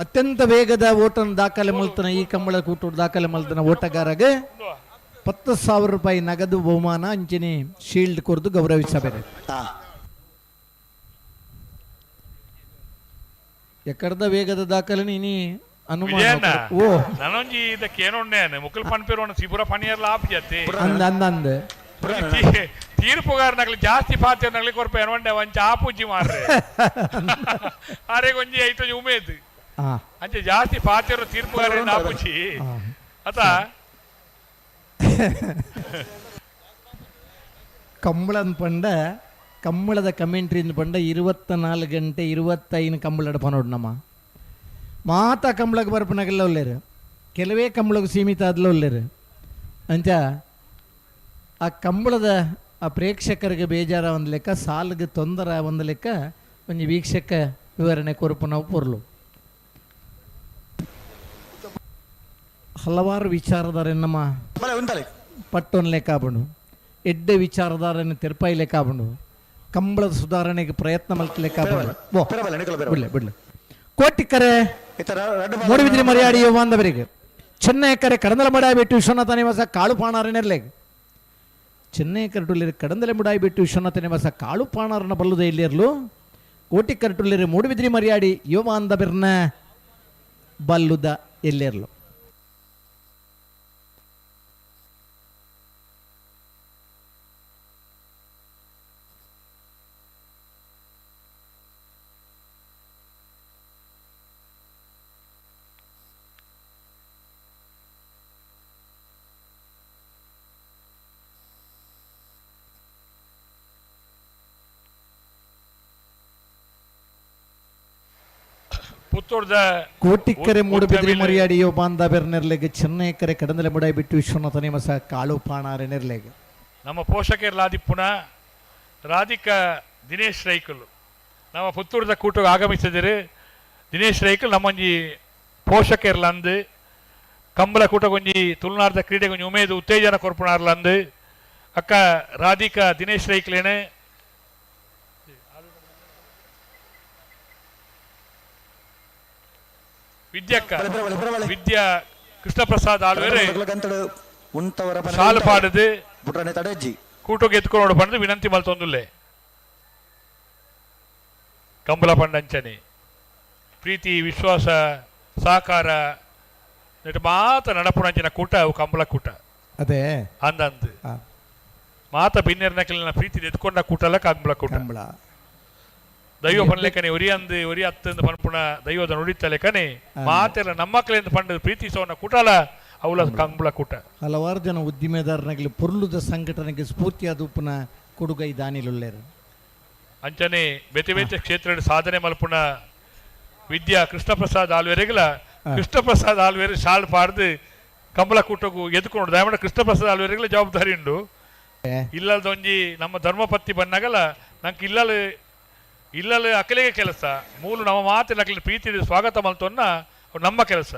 ಅತ್ಯಂತ ವೇಗದ ಓಟನ ದಾಖಲೆ ಮಲ್ತನ ಈ ಕಂಬಳ ಕೂಟ ದಾಖಲೆ ಮಲ್ತನ ಓಟಗಾರಗೆ 10,000 ರೂಪಾಯಿ ನಗದು ಬಹುಮಾನ ಅಂಚಿನಿ ಶೀಲ್ಡ್ ಕೊರದು ಗೌರವಿಸಬೇಕು. ಎಕ್ಕಡದ ವೇಗದ ದಾಖಲೆ ನೀನಿ ಅನುಮಾನ ಓ ನನೊಂಜಿ ಇದಕ್ಕೆ ಏನೊಣ್ಣೆ ಮುಕುಲ್ ಪನ್ಪೇರೋಣ ಸಿಬುರ ಪನಿಯರ್ಲ ಆಪ್ಜತೆ ಅಂದ ಅಂದ ಅಂದ ತೀರ್ಪುಗಾರನಗ್ಲಿ ಜಾಸ್ತಿ ಪಾತ್ರನಗ್ಲಿ ಕೊರ್ಪ ಏನೊಂಡೆ ಒಂಚ ಆಪೂಜಿ ಮಾರ್ರೆ ಅರೆ ಒಂಜಿ ಐಟೊಂಜಿ ಉಮೇದ್ ಅಂಚೆ ಜಾಸ್ತಿ ಪಾತ್ರ ತೀರ್ಪುಗಾರ ಆಪೂಜಿ ಅತ ಕಂಬಳನ್ ಪಂಡ ಕಂಬಳದ ಕಮೆಂಟ್ರಿಯಿಂದ ಪಂಡ 24 ಗಂಟೆ 25 ಕಂಬಳಡ ಪನೋಡು ನಮ್ಮ ಮಾತಾ ಕಂಬಳಕ್ಕೆ ಬರ್ಪನಾಗೆಲ್ಲ ಒಳ್ಳೇರು ಕೆಲವೇ ಕಂಬಳಕ್ಕೆ ಸೀಮಿತ ಆದಲ ಒಳ್ಳೇರು ಅಂಚ ಆ ಕಂಬಳದ ಆ ಪ್ರೇಕ್ಷಕರಿಗೆ ಬೇಜಾರ ಒಂದು ಲೆಕ್ಕ ಸಾಲಿಗೆ ತೊಂದರೆ ಒಂದು ಲೆಕ್ಕ ಒಂಜಿ ವೀಕ್ಷಕ ವಿವರಣೆ ಕೊರಪು ನಾವು ಪೊರ್ಲು ಹಲವಾರು ವಿಚಾರಧಾರೆ ನಮ್ಮ ಪಟ್ಟೊನ್ ಲೆಕ್ಕ ಆಪುಂಡು ಎಡ್ಡೆ ವಿಚಾರಧಾರೆಯನ್ನು ತೆರಪಾಯಿ ಲೆಕ್ಕ ಆಪುಂಡು ಕಂಬಳದ ಸುಧಾರಣೆಗೆ ಪ್ರಯತ್ನ ಮಲ್ತ ಲೆಕ್ಕ ಆಪುಂಡು ಬಿಡ್ಲೆ ಬಿಡ್ಲೆ ಕೋಟಿಕರೆ ಮೂಡುಬಿದಿರೆ ಮರ್ಯಾಡಿ ಬಾಂಧವರಿಗೆ ಚೆನ್ನೈ ಕರೆ ಕಡಂದಲ ಮಡಾಯಿ ಬಿಟ್ಟು ವಿಶ್ವನಾಥ ನಿವಾಸ ಕಾಳು ಪಾಣಾರನೆರ್ಲೆಗ್ ಚೆನ್ನೈ ಕರಟುಲ್ಲಿರು ಕಡಂದಲೆ ಮುಡಾಯಿ ಬಿಟ್ಟು ವಿಶ್ವನಾಥ ನಿವಾಸ ಕಾಳು ಪಾಣಾರನ ಬಲ್ಲುದೇ ಇಲ್ಲಿರಲು ಕೋಟಿ ಕರಟುಲ್ಲಿರು ಮೂಡುಬಿದಿರೆ ಮರ್ಯಾಡಿ ಯುವ ಬಾಂಧವರನ್ನ ಬಲ್ಲುದ ಎಲ್ಲಿರಲು. ಪುತ್ತೂರ್ದ ಕೋಟಿಕ್ಕರೆ ಮೂಡುಬಿದಿರೆ ಮರ್ಯಾಡಿಯೋ ಬಾಂಧವೆರ್ನೆರ್ಲೆಗ್ ಚೆನ್ನೈ ಕರೆ ಕಡಂದಲೆ ಮುಡಾಯಿ ಬಿಟ್ಟು ವಿಶ್ವನಾಥ ನಿವಾಸ ಕಾಳು ಪಾಣಾರೆನೆರ್ಲೆಗ್ ನಮ್ಮ ಪೋಷಕರ್ಲಾದಿಪ್ಪುನ ರಾಧಿಕಾ ದಿನೇಶ್ ರೈಕುಲು ನಮ್ಮ ಪುತ್ತೂರ್ದ ಕೂಟಕ್ಕೆ ಆಗಮಿಸಿದರೆ ದಿನೇಶ್ ರೈಕುಲ್ ನಮ್ಮೊಂಜಿ ಪೋಷಕರ್ಲಂದು ಕಂಬಳ ಕೂಟಗೊಂಜಿ ತುಳುನಾಡ್ದ ಕ್ರೀಡೆಗೊಂಜಿ ಉಮೇದು ಉತ್ತೇಜನ ಕೊರ್ಪುಣಾರ್ಲಂದು ಅಕ್ಕ ರಾಧಿಕಾ ದಿನೇಶ್ ರೈಕ್ಲೇನೆ ವಿದ್ಯಕ್ಕ ವಿದ್ಯಾ ಕೃಷ್ಣಪ್ರಸಾದ್ ಆಳ್ವೇರೆ ಸಾಲು ಪಾಡದು ಕೂಟಕ್ಕೆ ಎತ್ಕೊಂಡು ಪಂಡದು ವಿನಂತಿ ಮಲ್ತೊಂದುಲ್ಲೆ ಕಂಬಳ ಪಂಡಂಚನೆ ಪ್ರೀತಿ ವಿಶ್ವಾಸ ಸಹಕಾರ ಮಾತ ನಡಪುಣಂಚಿನ ಕೂಟ ಅವು ಕಂಬಳ ಕೂಟ ಅದೇ ಅಂದಂದು ಮಾತ ಬಿನ್ನೆರ್ನಕಲಿನ ಪ್ರೀತಿ ಎತ್ಕೊಂಡ ಕೂಟಲ್ಲ ಕಂಬಳ ಕೂಟ ದೈವ ಪನ್ಲೆಕನೆ ಒರಿ ಅಂದು ಒರಿ ಅತ್ತಂದು ಪನ್ಪುಣ ದೈವದ ನುಡಿತ ಲೆಕ್ಕನೆ ಮಾತೆಲ್ಲ ನಮ್ಮಕ್ಕಳಿಂದ ಪಂಡದ ಪ್ರೀತಿಸೋನ ಕೂಟಲ ಅವಳ ಕಂಬಳ ಕೂಟ. ಹಲವಾರು ಜನ ಉದ್ದಿಮೆದಾರನಾಗಲಿ ಪೊರ್ಲುದ ಸಂಘಟನೆಗೆ ಸ್ಫೂರ್ತಿಯಾದ ಉಪ್ಪುನ ಕೊಡುಗೈ ದಾನಿಲುಳ್ಳೇರು ಅಂಚನೆ ಬೇತೆ ಬೇತೆ ಕ್ಷೇತ್ರ ಸಾಧನೆ ಮಲ್ಪುಣ ವಿದ್ಯಾ ಕೃಷ್ಣಪ್ರಸಾದ್ ಆಲ್ವೇರೆಗಲ ಕೃಷ್ಣಪ್ರಸಾದ್ ಆಲ್ವೇರೆ ಶಾಲ್ ಪಾಡ್ದು ಕಂಬಳ ಕೂಟಕ್ಕೂ ಎದ್ಕೊಂಡು ದಯಮಾಡಿ ಕೃಷ್ಣಪ್ರಸಾದ್ ಆಲ್ವೇರೆಗಲ ಜವಾಬ್ದಾರಿ ಉಂಡು ಇಲ್ಲದೊಂಜಿ ನಮ್ಮ ಧರ್ಮಪತ್ನಿ ಬಂದಾಗಲ ನಂಗೆ ಇಲ್ಲಲ್ಲಿ ಇಲ್ಲಲ್ಲಿ ಅಕಲಿಗೆ ಕೆಲಸ ಮೂಲ ನಮ್ಮ ಮಾತಿನ ಅಕಲಿ ಪ್ರೀತಿ ಸ್ವಾಗತ ಮಲ್ತೊನ್ನ ನಮ್ಮ ಕೆಲಸ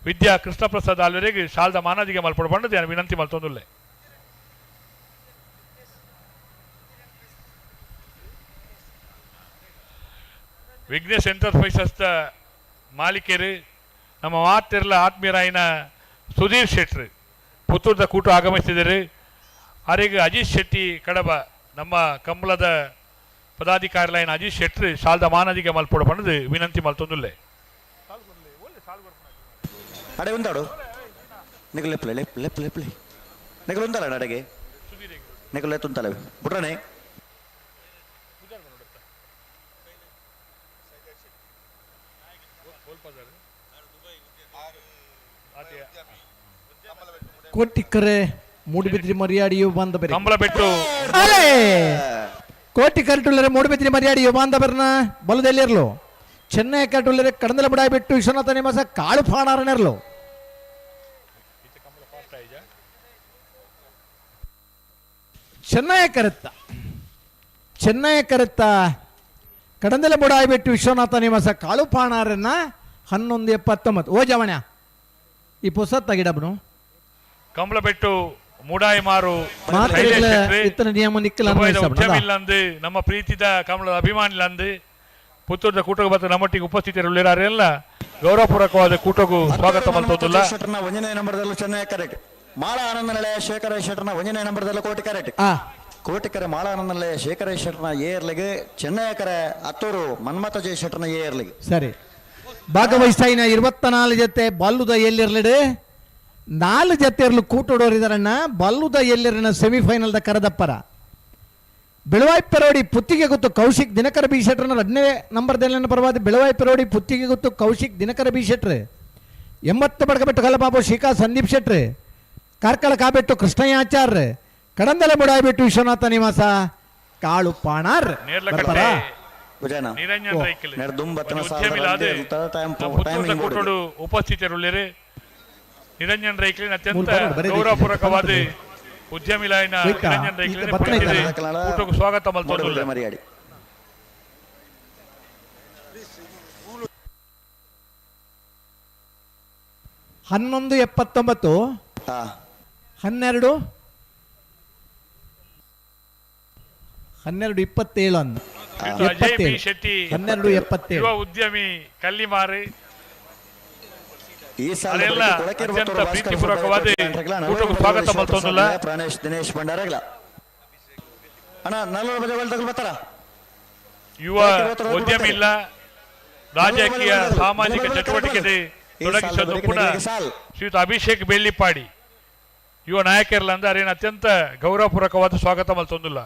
ವಿದ್ಯಾ ಕೃಷ್ಣಪ್ರಸಾದ್ ಆಲ್ವೇರೆಗೆ ಶಾಲ್ದ ಮಾನದಿಗೆ ಮಲ್ಪಡು ಬಂಡದು ನಾನು ವಿನಂತಿ ಮಲ್ತೊಂದುಲ್ಲೆ. ವಿಘ್ನೇಶ್ ಎಂಟರ್ಪ್ರೈಸಸ್ ಮಾಲೀಕರು ನಮ್ಮ ಮಾತಿರಲ ಆತ್ಮೀಯರಾಯಿನ ಸುಧೀರ್ ಶೆಟ್ರು ಪುತ್ತೂರ್ದ ಕೂಟ ಆಗಮಿಸಿದರು. ಅರೆಗೆ ಅಜಿತ್ ಶೆಟ್ಟಿ ಕಡಬ ನಮ್ಮ ಕಂಬಳದ ಪದಾಧಿಕಾರಿಲೈನ ಅಜಿತ್ ಶೆಟ್ರು ಶಾಲ್ದ ಮಾನದಿಗೆ ಮಲ್ಪೊಡು ಪಂಡದು ವಿನಂತಿ ಮಲ್ತೊಂದುಲ್ಲೆ. ಅಡೆ ಉಂದಾಡು ನಿಕಲ್ ಲೆಪ್ಲೆ ಲೆಪ್ ಲೆಪ್ ಲೆಪ್ಲೆ ನಿಕಲ್ ಉಂದಲ್ಲ ಅಡೆಗೆ ನಿಕಲ್ ಲೆತ್ತುಂತಲೆ ಬುಡ್ರನೆ ಕೋಟಿಕರೆ ಮೂಡುಬಿದ್ರಿ ಮರ್ಯಾಡಿಯು ಬಂದ ಕಂಬಳಬೆಟ್ಟು ಅರೆ ಕೋಟಿ ಕರಟುಳ್ಳರೆ ಮೂಡುಬಿದ್ರಿ ಮರ್ಯಾಡಿಯು ಬಾಂಧವರ್ನ ಬಲದಲ್ಲಿರಲು ಚೆನ್ನೈ ಕರಟುಳ್ಳರೆ ಕಡಂದಲ ಬುಡಾಯಿ ಬಿಟ್ಟು ವಿಶ್ವನಾಥ ನಿವಾಸ ಕಾಳು ಫಾಣಾರನಿರಲು. ಚೆನ್ನೈ ಕರೆತ್ತ ಚೆನ್ನೈ ಕರೆತ್ತ ಕಡಂದಲ ಬುಡಾಯಿ ಬಿಟ್ಟು ವಿಶ್ವನಾಥ ನಿವಾಸ ಕಾಳು ಫಾಣಾರನ್ನ 11:79. ಓ ಜವಣ್ಯ ಈ ಪುಸ್ತಕ ಗಿಡಬನು ಕಂಬಳಬೆಟ್ಟು ಮೂಡಾಯಿಮಾರು ಉದ್ಯಮಿಲ್ಲಂದು ನಮ್ಮ ಪ್ರೀತಿದ ಕಮಲದ ಅಭಿಮಾನಿಲಂದು ಪುತ್ತೂರದ ಕೂಟಕ್ಕೆ ಬತ್ತ ನಮ್ಮೊಟ್ಟಿಗೆ ಉಪಸ್ಥಿತರುಳ್ಳಿರಾರೆಲ್ಲ ಗೌರವಪೂರ್ವಕವಾದ ಕೂಟಕ್ಕೂ ಸ್ವಾಗತ ಮಲ್ತೊಂದುಲ್ಲ. ಶೆಟ್ಟರ್ನ ಒಂದನೇ ನಂಬರ್ದಲ್ಲೂ ಚೆನ್ನೈ ಕರೆಕ್ಟ್ ಮಾಳ ಆನಂದ ನಿಲಯ ಶೇಖರ ಶೆಟ್ಟರ್ನ ಒಂದನೇ ನಂಬರ್ದಲ್ಲೂ ಕೋಟಿ ಕರೆಕ್ಟ್ ಕೋಟಿಕರೆ ಮಾಳ ಆನಂದ ನಿಲಯ ಶೇಖರ ಶೆಟ್ಟರ್ನ ಏರ್ಲಿಗೆ ಚೆನ್ನೈ ಕರೆ ಅತ್ತೂರು ಮನ್ಮಥ ಜಯ ಶೆಟ್ಟರ್ನ ಏರ್ಲಿಗೆ. ಸರಿ ಭಾಗವಹಿಸ್ತಾಯಿನ 24 ಜೊತೆ ಬಲ್ಲುದ ಎಲ್ಲಿರ್ಲಿಡು 4 ಜೊತೆಯರ್ಲು ಕೂಟೋಡೋರಿದಾರಣ್ಣ ಬಲ್ಲುದ ಎಲ್ಲಿರಣ್ಣ ಸೆಮಿಫೈನಲ್ದ ಕರದಪ್ಪರ ಬೆಳವಾಯಿ ಪೆರೋಡಿ ಪುತ್ತಿಗೆ ಗೊತ್ತು ಕೌಶಿಕ್ ದಿನಕರ ಬಿ ಶೆಟ್ರನ 2ನೇ ನಂಬರ್ದಲ್ಲಿ ಪರವಾದ ಬೆಳವಾಯಿ ಪೆರೋಡಿ ಪುತ್ತಿಗೆ ಗೊತ್ತು ಕೌಶಿಕ್ ದಿನಕರ ಬಿ ಶೆಟ್ರು 80 ಬಡಕಬೆಟ್ಟು ಕಲಬಾಬು ಶಿಖಾ ಸಂದೀಪ್ ಶೆಟ್ರು ಕಾರ್ಕಳ ಕಾಬೆಟ್ಟು ಕೃಷ್ಣಯ್ಯಾಚಾರ್ಯ ಕಡಂದಲೆ ಬುಡಾಯ್ಬೆಟ್ಟು ವಿಶ್ವನಾಥ ನಿವಾಸ ಕಾಳು ಪಾಣಾರ್. ಉಪಸ್ಥಿತರುಳ್ಳಿರಿ ನಿರಂಜನ್ ರೈಕ್ಲಿನ ಅತ್ಯಂತ ಗೌರವಪೂರ್ವಕವಾದ ಉದ್ಯಮಿಲಾಯಿನ ನಿರಂಜನ್ ರೈಕ್ಲಿನ ಕೂಟಕ್ಕೆ ಸ್ವಾಗತ ಮಲ್ತೊಂದುಲ್ಲೆ. ಮರ್ಯಾಡಿ ಹನ್ನೊಂದು 79 12 12 27 ಅನ್ನು ಅಜಯ್ ಬಿ ಶೆಟ್ಟಿ 12 77 ಯುವ ಉದ್ಯಮಿ ಕಲ್ಲಿಮಾರಿ ಈ ಅದೆಲ್ಲ ಅತ್ಯಂತ ಪ್ರೀತಿಪೂರ್ವಕವಾದ ಕೂಟಕ್ಕೆ ಸ್ವಾಗತ ಮಲ್ತೊಂದುಲ್ಲ. ಪ್ರಾಣೇಶ್ ದಿನೇಶ್ ಭಂಡಾರಗಳ ಅಣ್ಣ 40 ಬಜೆ ತಗಲ್ ಬರ್ತಾರ. ಯುವ ಉದ್ಯಮಿ ಇಲ್ಲ ರಾಜಕೀಯ ಸಾಮಾಜಿಕ ಚಟುವಟಿಕೆ ತೊಡಗಿಸೋದು ಕೂಡ ಶ್ರೀಯುತ ಅಭಿಷೇಕ್ ಬೆಳ್ಳಿಪಾಡಿ ಯುವ ನಾಯಕರಲ್ಲ ಅಂದ್ರೆ ಅದೇನು ಅತ್ಯಂತ ಗೌರವಪೂರ್ವಕವಾದ ಸ್ವಾಗತ ಮಲ್ತೊಂದುಲ್ಲ.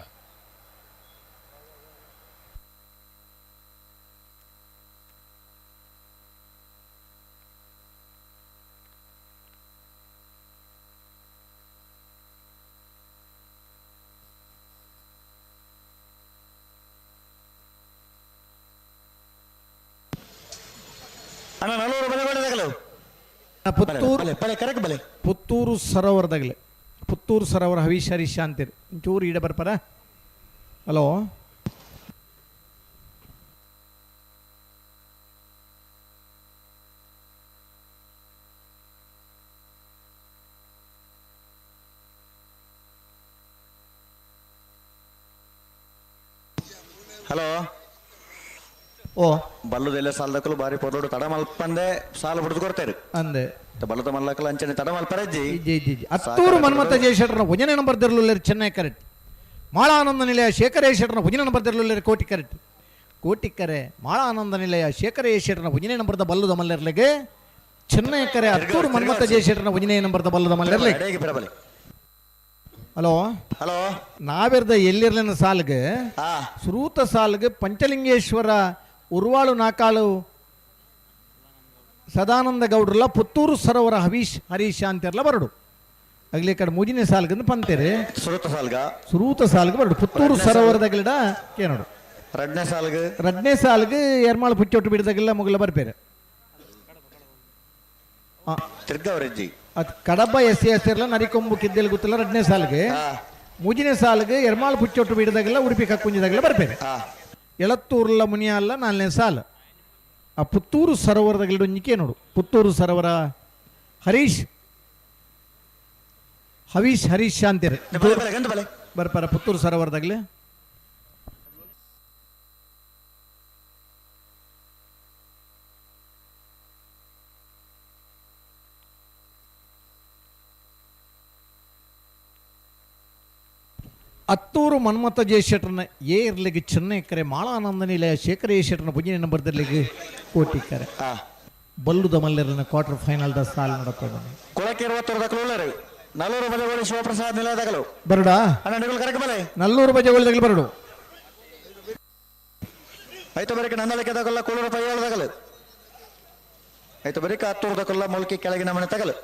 ಅಣ್ಣ 40 ಬಲೆ ಬಲೆ ಪುತ್ತೂರು ಬಲೆ ಕರೆಕ್ಟ್ ಬಲೆ ಪುತ್ತೂರು ಸರೋವರದಾಗಲೇ ಪುತ್ತೂರು ಸರೋವರ ಹವೀಶ್ ಹರೀಶ್ ಅಂತೀರಿ ಒಂಚೂರು ಈಡ ಬರ್ಪಾರ. ಹಲೋ ಹಲೋ ಓ ಬಲ್ಲದೆಲ್ಲ ಸಾಲದಕ್ಕಲು ಬಾರಿ ಪೊರ್ಲೋಡು ತಡ ಮಲ್ಪಂದೆ ಸಾಲ ಬಿಡ್ದು ಕೊಡ್ತಾರೆ ಅಂದೆ ಬಲ್ಲದ ಮಲ್ಲಕಲು ಅಂಚನೆ ತಡ ಮಲ್ಪರಜ್ಜಿ ಜಿ ಜಿ ಜಿ ಅತ್ತೂರು ಮನ್ಮಥ ಜಯಶೆಟ್ಟರನ ಒಂದನೇ ನಂಬರ್ ದರ್ಲುಲ್ಲೇರು ಚೆನ್ನೈ ಕರೆಕ್ಟ್ ಮಾಳಾನಂದ ನಿಲಯ ಶೇಖರ ಶೆಟ್ಟರನ ಒಂದನೇ ನಂಬರ್ ದರ್ಲುಲ್ಲೇರು ಕೋಟಿ ಕರೆಕ್ಟ್ ಕೋಟಿಕರೆ ಮಾಳಾನಂದ ನಿಲಯ ಶೇಖರ ಶೆಟ್ಟರನ ಒಂದನೇ ನಂಬರ್ದ ಬಲ್ಲದ ಮಲ್ಲರ್ಲಿಗೆ ಚೆನ್ನೈ ಕರೆ ಅತ್ತೂರು ಮನ್ಮಥ ಜಯಶೆಟ್ಟರನ ಒಂದನೇ ನಂಬರ್ದ ಬಲ್ಲದ ಮಲ್ಲರ್ಲಿಗೆ. ಹಲೋ ಹಲೋ ನಾವೆರ್ದ ಎಲ್ಲಿರ್ಲಿನ ಸಾಲ್ಗೆ ಸುರೂತ ಸಾಲ್ಗೆ ಪಂಚಲಿಂಗೇಶ್ವರ ಉರ್ವಾಳು ನಾಕಾಳು ಸದಾನಂದ ಗೌಡ್ರಲ್ಲ ಪುತ್ತೂರು ಸರೋವರ ಹವೀಶ್ ಹರೀಶ್ ಅಂತಿರಲ್ಲ ಬರಡು ಅಗ್ಲಿ ಕಡೆ ಮೂಜಿನೇ ಸಾಲ್ಗಂದು ಪಂತೇರಿ ಸುರೂತ ಸಾಲ್ಗ ಸುರೂತ ಸಾಲ್ಗೆ ಬರಡು ಪುತ್ತೂರು ಸರೋವರದಾಗಲಿಡ ಕೇನೋಡು ರಡ್ನೇ ಸಾಲ್ಗೆ ರಡ್ನೇ ಸಾಲ್ಗೆ ಎರ್ಮಾಳು ಪುಚ್ಚೊಟ್ಟು ಬಿಡದಾಗೆಲ್ಲ ಮುಗಲ ಬರ್ಪೇರೆ ತಿರ್ಗವರಜ್ಜಿ ಅದು ಕಡಬ ಎಸ್ ಎಸ್ ಇರಲ್ಲ ನರಿಕೊಂಬು ಕಿದ್ದೆಲ್ ಗೊತ್ತಿಲ್ಲ ರಡ್ನೇ ಸಾಲ್ಗೆ ಮೂಜಿನೇ ಸಾಲ್ಗೆ ಎರ್ಮಾಳು ಪುಚ್ಚೊಟ್ಟು ಬಿಡದಾಗೆಲ್ಲ ಉಡುಪಿ ಕಕ್ಕುಂಜಿದಾಗೆಲ್ಲ ಬರ್ಪೇರೆ ಎಳತ್ತೂರ್ಲ ಮುನಿಯಲ್ಲ 4ನೇ ಸಾಲು ಆ ಪುತ್ತೂರು ಸರೋವರದಾಗಲಿಡ ಒಂಜಿಕೆ ನೋಡು ಪುತ್ತೂರು ಸರೋವರ ಹರೀಶ್ ಹವೀಶ್ ಹರೀಶ್ ಅಂತೀರಿ ಬರ್ಪಾರ ಪುತ್ತೂರು ಸರೋವರದಾಗಲಿ. ಅತ್ತೂರು ಮನ್ಮಥ ಜಯಶೆಟ್ಟರ್ನ ಎ ಇರ್ಲಿಗೆ ಚೆನ್ನೈಕರೆ ಮಾಳಾನಂದ ನಿಲಯ ಶೇಖರ ಶೆಟ್ಟರ್ನ ಪುಂಜಿನ ನಂಬರ್ ದರ್ಲಿಗೆ ಕೋಟಿಕರೆ. ಬಲ್ಲುದ ಮಲ್ಲೆರನ ಕ್ವಾರ್ಟರ್ ಫೈನಲ್ the ಸಾಲ್ ನಡಪದ. ಕೊಳಕಿರುವ ತೋರದಕಲು ನಲ್ಲೂರು ಬಜಗೋಳಿ ಶಿವಪ್ರಸಾದ್ ನಿಲಯದಗಲು ಬರಡಾ ಅಣ್ಣ ನಿಗಲು ಕರೆಕ್ ಬಲೆ ನಲ್ಲೂರು ಬಜಗೋಳಿದಗಲು ಬರಡು. ಐತು ಬರೀಕ ನಂದಲಿಕೆ ತಗಲ್ಲ ಕೂಳೂರು ಪೈಯಾಳದಗಲು ಐತು ಬರೀಕ ಹತ್ತೂರು ಮುಲ್ಕಿ ಕೆಳಗಿನ ಮನೆ ತಗಲು.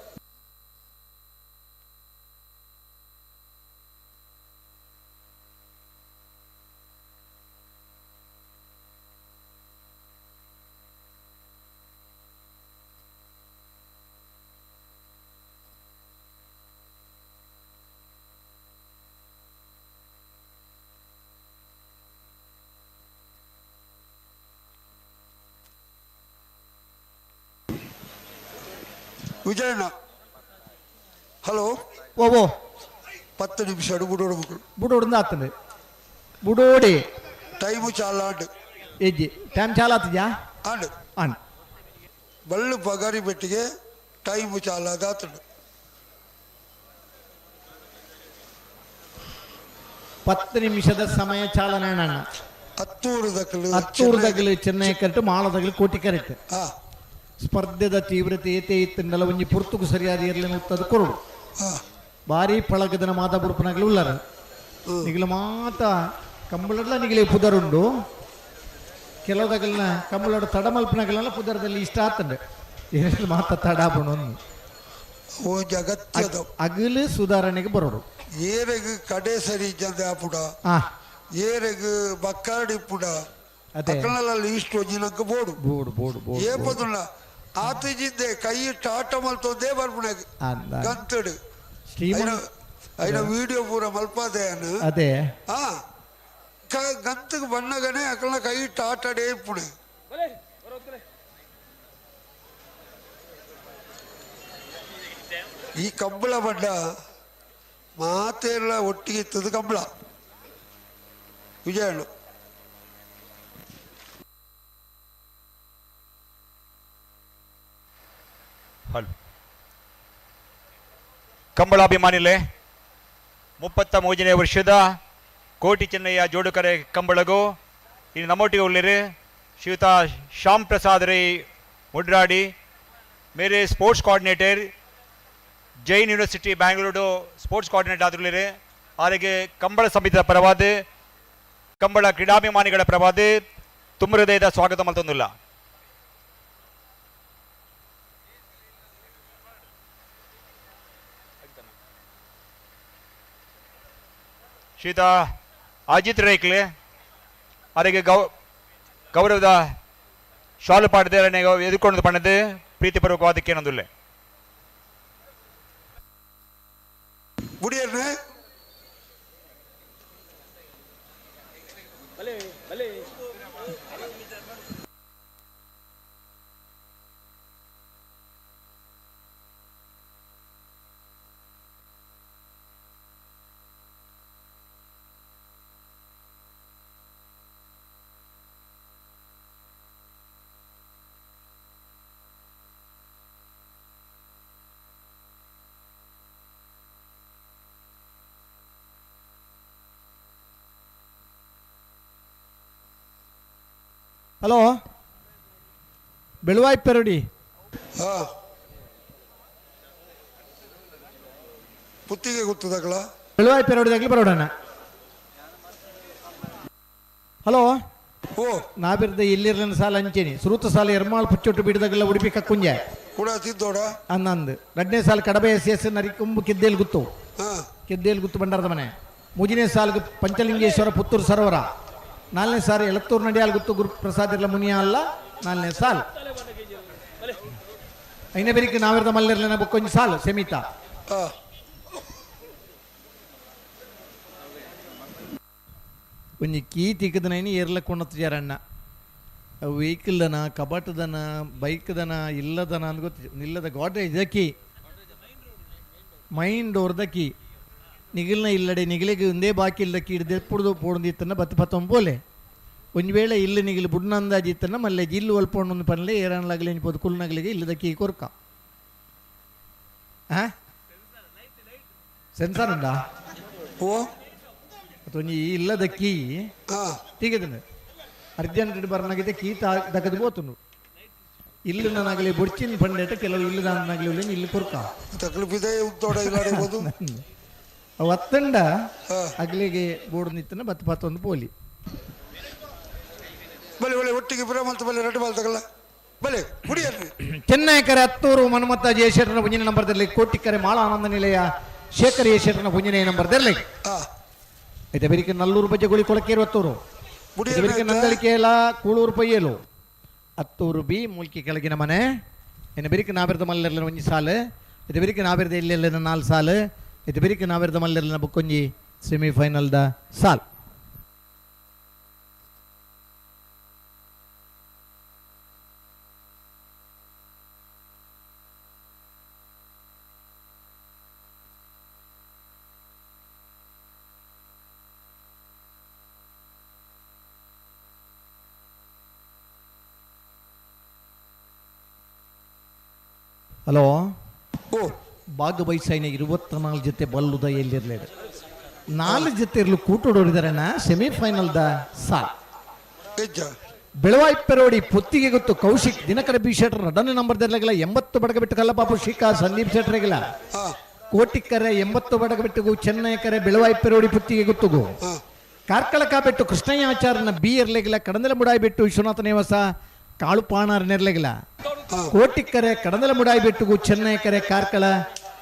ವಿಜಯಣ್ಣ ಹಲೋ ಓ 10 ನಿಮಿಷ ಬುಡೋಡು ಮಕ್ಕಳು ಬುಡೋಡು ಆತಂದೆ ಬುಡೋಡಿ ಟೈಮು ಚಾಲ ಆಂಡು ಎಜ್ಜಿ ಟೈಮ್ ಚಾಲ ಆತಿದ್ಯಾ ಆಂಡು ಆಂಡ್ ಬಳ್ಳು ಪಗಾರಿ ಬೆಟ್ಟಿಗೆ ಟೈಮು ಚಾಲ ಆತಂಡು 10 ನಿಮಿಷದ ಸಮಯ ಚಾಲನೆ ಅಣ್ಣ. ಹತ್ತೂರು ದಕಲು ಹತ್ತೂರು ದಗಲು ಚೆನ್ನೈ ಕರೆಕ್ಟ್ ಮಾಳದಗಲು ಕೋಟಿ ಕರೆಕ್ಟ್. ಸ್ಪರ್ಧೆದ ತೀವ್ರತೆ ಏತೆ ಇತ್ತಂಡಲ ಒಂಜಿ ಪುರ್ತುಕು ಸರಿಯಾದ ಇರಲಿ ಉತ್ತದ ಕೊರಡು ಭಾರಿ ಪಳಗದನ ಮಾತ ಬುಡುಪನಗಲು ಉಲ್ಲರ ನಿಗಲ ಮಾತ ಕಂಬಳಡ್ಲ ನಿಗಲಿ ಪುದರುಂಡು ಕೆಲವುದಗಲ್ನ ಕಂಬಳಡ ತಡಮಲ್ಪನಗಲೆಲ್ಲ ಪುದರದಲ್ಲಿ ಇಷ್ಟ ಆತಂಡೆ ಏನೆಲ್ಲ ಮಾತ ತಡಾಪಣ ಅಗತ್ಯದ ಅಗಲು ಸುಧಾರಣೆಗೆ ಬರೋರು. ಏರೆಗ್ ಕಡೆ ಸರಿ ಜಂದೆ ಆಪುಡ ಏರೆಗ್ ಬಕ್ಕಾಡಿ ಪುಡ ಅಕ್ಕನಲ್ಲಿ ಇಷ್ಟು ಒಂಜಿನಂಕ ಬೋಡು ಬೋಡು ಬೋಡು ಬೋಡು ಏಪದುಲ್ಲ ಆತಿಜಿದ್ದೆ ಕೈ ಟಾಟ ಮಲ್ತೊಂದೇ ಬರ್ಪುಣಗ್ ಗಂತಡು ಐನ ವಿಡಿಯೋ ಪೂರ ಮಲ್ಪಾದೆ ಅದೇ ಆ ಗಂತಕ್ಕೆ ಬಣ್ಣಗನೆ ಅಕ್ಕನ ಕೈ ಟಾಟಡೇ ಇಪ್ಪುಣೆ. ಈ ಕಂಬಳ ಬಣ್ಣ ಮಾತೆಲ್ಲ ಒಟ್ಟಿಗೆ ಇತ್ತದು ಕಂಬಳ ವಿಜಯಣ್ಣ. ಹಲೋ ಕಂಬಳಾಭಿಮಾನಿಲೆ 33ನೇ ವರ್ಷದ ಕೋಟಿ ಚೆನ್ನಯ್ಯ ಜೋಡುಕರೆ ಕಂಬಳಗು ಇನ್ನು ನಮ್ಮೊಟ್ಟಿಗೆ ಉಳ್ಳಿರಿ ಶ್ರೀಯುತ ಶ್ಯಾಮ್ ಪ್ರಸಾದ್ ರೈ ಮುಡ್ರಾಡಿ ಮೇರೆ sports coordinator Jain university Bengaluru sports coordinator ಆದ್ರುಳ್ಳಿರಿ. ಆರಿಗೆ Kambala ಸಮಿತಿಯ ಪರವಾದ ಕಂಬಳ ಕ್ರೀಡಾಭಿಮಾನಿಗಳ ಪರವಾದ ತುಂಬ ಹೃದಯದ ಸ್ವಾಗತ ಮಲ್ತೊಂದಿಲ್ಲ. ಶ್ರೀಯುತ ಅಜಿತ್ ರೈಕ್ಲೆ ಅವರಿಗೆ ಗೌರವದ ಶಾಲು ಪಾಡದೆ ಎದುರ್ಕೊಂಡು ಪಣ್ಣದು ಪ್ರೀತಿಪೂರ್ವಕವಾದಕ್ಕೆ ಏನೊಂದುಲ್ಲೆ. ಹಲೋ ಬೆಳುವಾಯಿ ಪೆರಡಿ ಪುತ್ತಿಗೆ ಗೊತ್ತದಗಳ ಬೆಳುವಾಯಿ ಪೆರಡಿದಾಗಲಿ ಬರೋಡಣ್ಣ. ಹಲೋ ಓ ನಾಬಿರ್ದ ಇಲ್ಲಿರ್ಲಿನ ಸಾಲ ಅಂಚೇನಿ ಸುರುತ ಸಾಲ ಎರ್ಮಾಳ್ ಪುಚ್ಚೊಟ್ಟು ಬಿಡಿದಾಗಲ್ಲ ಉಡುಪಿ ಕಕ್ಕುಂಜೆ ಕೂಡ ತಿದ್ದೋಡ ಅನ್ನಂದು ಎರಡನೇ ಸಾಲ ಕಡಬೆ ಎಸ್ ಎಸ್ ನರಿಕೊಂಬು ಕಿದ್ದೇಲ್ ಗುತ್ತು ಕಿದ್ದೇಲ್ ಗುತ್ತು ಬಂಡಾರದ ಮನೆ. ಮೂರನೇ ಸಾಲಿಗೆ ಪಂಚಲಿಂಗೇಶ್ವರ ಪುತ್ತೂರು ಸರೋವರ. ನಾಲ್ಕನೇ ಸಾರಿ ಎಳತ್ತೂರು ನಡಿಯಾಲ್ ಗುತ್ತು ಗುರುಪ್ರಸಾದ್ ಇರ್ಲ ಮುನಿಯ ಅಲ್ಲ ನಾಲ್ಕನೇ ಸಾಲು. ಐನೇ ಬೇರಿಕೆ ನಾವಿರ್ದ ಮಲ್ಲಿರ್ಲಿನ ಬುಕ್ಕೊಂಜಿ ಸಾಲು ಸೆಮೀತ. ಒಂಜಿ ಕೀ ತಿಕ್ಕದನೈನಿ ಏರ್ಲ ಕೊಂಡತ್ತಿಜಾರಣ್ಣ ವೆಹಿಕಲ್ದನ ಕಬಾಟದನ ಬೈಕ್ದನ ಇಲ್ಲದನ ಅಂತ ಗೊತ್ತು ನಿಲ್ಲದ Godrej the key main door the key ನಿಗಿಲ್ನ ಇಲ್ಲಡೆ ನಿಗಿಲಿಗೆ ಒಂದೇ ಬಾಕಿ ಇಲ್ಲ ಕೀ ಹಿಡ್ದು ಪೋಡ್ದಿತ್ತನ್ನ ಬತ್ತು ಪತ್ತೊಂಬೋಲೆ ಒಂದು ವೇಳೆ ಇಲ್ಲಿ ನಿಗಿಲು ಬುಡ್ನಂದಾಜಿತ್ತನ್ನ ಮಲ್ಲೆ ಜಿಲ್ಲು ಒಲ್ಪೊಂಡು ಒಂದು ಪನ್ಲೆ ಏರನ್ಲಾಗಲಿ ಅನ್ಬೋದು ಕುಲ್ನಗಲಿಗೆ ಇಲ್ಲದ ಕೀ ಕೊರ್ಕ ಹಾಂ ಸೆನ್ಸಾರ್ ಉಂಡಾ ಓ ಅಥವಾ ಈ ಇಲ್ಲದ ಕೀ ತೆಗೆದನು ಅರ್ಜೆಂಟ್ ಬರ್ನಾಗಿದೆ ಕೀ ತಗದು ಬೋತನು ಇಲ್ಲು ನಾನಾಗಲಿ ಬುಡ್ಚಿನ ಪಂಡೇಟ ಕೆಲವು ಇಲ್ಲು ನಾನಾಗಲಿ ಇಲ್ಲಿ ಕೊರ್ಕ ತಕಲಿಫಿದೆ ಉತ್ತೋಡ ಇಲ್ಲಾಡಬಹುದು ಅವು ಅತ್ತಂಡ ಅಗ್ಲಿಗೆ ಬೋರ್ಡ್ ನಿತ್ತನ ಬತ್ತ ಪತ್ತೊಂದು ಪೋಲಿ ಬಲೆ ಬಲೆ ಒಟ್ಟಿಗೆ ಪುರ ಮತ್ತು ಬಲೆ ರೆಡ್ ಬಾಲ್ ತಗಲ್ಲ ಬಲೆ ಕುಡಿಯರ್ರಿ ಚೆನ್ನೈಕರೆ ಹತ್ತೂರು ಮನ್ಮತ್ತ ಜಯಶೇಖರನ ಪುಂಜಿನ ನಂಬರ್ದಲ್ಲಿ ಕೋಟಿಕರೆ ಮಾಳ ಆನಂದ ನಿಲಯ ಶೇಖರ್ ಯಶೇಖರನ ಪುಂಜಿನ ನಂಬರ್ದಲ್ಲಿ ಐತೆ ಬೆರಿಕೆ ನಲ್ಲೂರು ಬಜ್ಜೆಗುಳಿ ಕೊಳಕೇರು ಹತ್ತೂರು ಬೆರಿಕೆ ನಂದಳಿಕೇಲ ಕೂಳೂರು ಪಯ್ಯಲು ಹತ್ತೂರು ಬಿ ಮೂಲ್ಕಿ ಕೆಳಗಿನ ಮನೆ ಇನ್ನು ಬೆರಿಕೆ ನಾಬಿರದ ಮಲ್ಲೆರ್ಲಿನ ಒಂಜಿ ಸಾಲು ಇದು ಬೆರಿಕೆ ನಾಬಿರದ ಇಲ್ಲೆಲ್ಲ ನಾಲ್ ಸಾಲು ಇದು ಬೆರಿಕೆ ನಾಬಿರದ ಮಲ್ಲೆರ್ಲಿನ ಬುಕ್ಕೊಂಜಿ ಸೆಮಿಫೈನಲ್ದ ಸಾಲ್. ಹಲೋ ಭಾಗವಹಿಸೈನ 24 ಜೊತೆ ಬಲ್ಲುದ ಎಲ್ಲಿರಲಿಲ್ಲ 4 ಜೊತೆ ಇರಲು ಕೂಟೋಡಿದಾರಣ ಸೆಮಿಫೈನಲ್ದ ಸಾಲ್. ಬೆಳವಾಯಿ ಪೆರೋಡಿ ಪುತ್ತಿಗೆ ಗೊತ್ತು ಕೌಶಿಕ್ ದಿನಕರ ಬಿ ಶೆಟ್ಟರ್ ರಡನೆ ನಂಬರ್ ದರ್ಲಾಗಿಲ್ಲ 80 ಬಡಗ ಬಿಟ್ಟು ಕಲ್ಲಪಾಪು ಶಿಖಾ ಸಂದೀಪ್ ಶೆಟ್ಟರಿಗಿಲ್ಲ ಕೋಟಿಕ್ಕರೆ 80 ಬಡಗ ಬಿಟ್ಟುಗು ಚೆನ್ನೈ ಕರೆ ಬೆಳವಾಯಿ ಪೆರೋಡಿ ಪುತ್ತಿಗೆ ಗೊತ್ತುಗು ಕಾರ್ಕಳಕ ಬಿಟ್ಟು ಕೃಷ್ಣಯ್ಯ ಆಚಾರ್ಯನ ಬಿ ಇರ್ಲಿಗಿಲ್ಲ ಕಡಂದಲ ಮುಡಾಯಿ ಬಿಟ್ಟು ವಿಶ್ವನಾಥ ನೇವಸ ಕಾಳುಪಾಣಾರ್ ನೆರ್ಲಿಗಿಲ್ಲ ಕೋಟಿಕ್ಕರೆ ಕಡಂದಲ ಮುಡಾಯಿ ಬೆಟ್ಟುಗು ಚೆನ್ನೈ ಕರೆ ಕಾರ್ಕಳ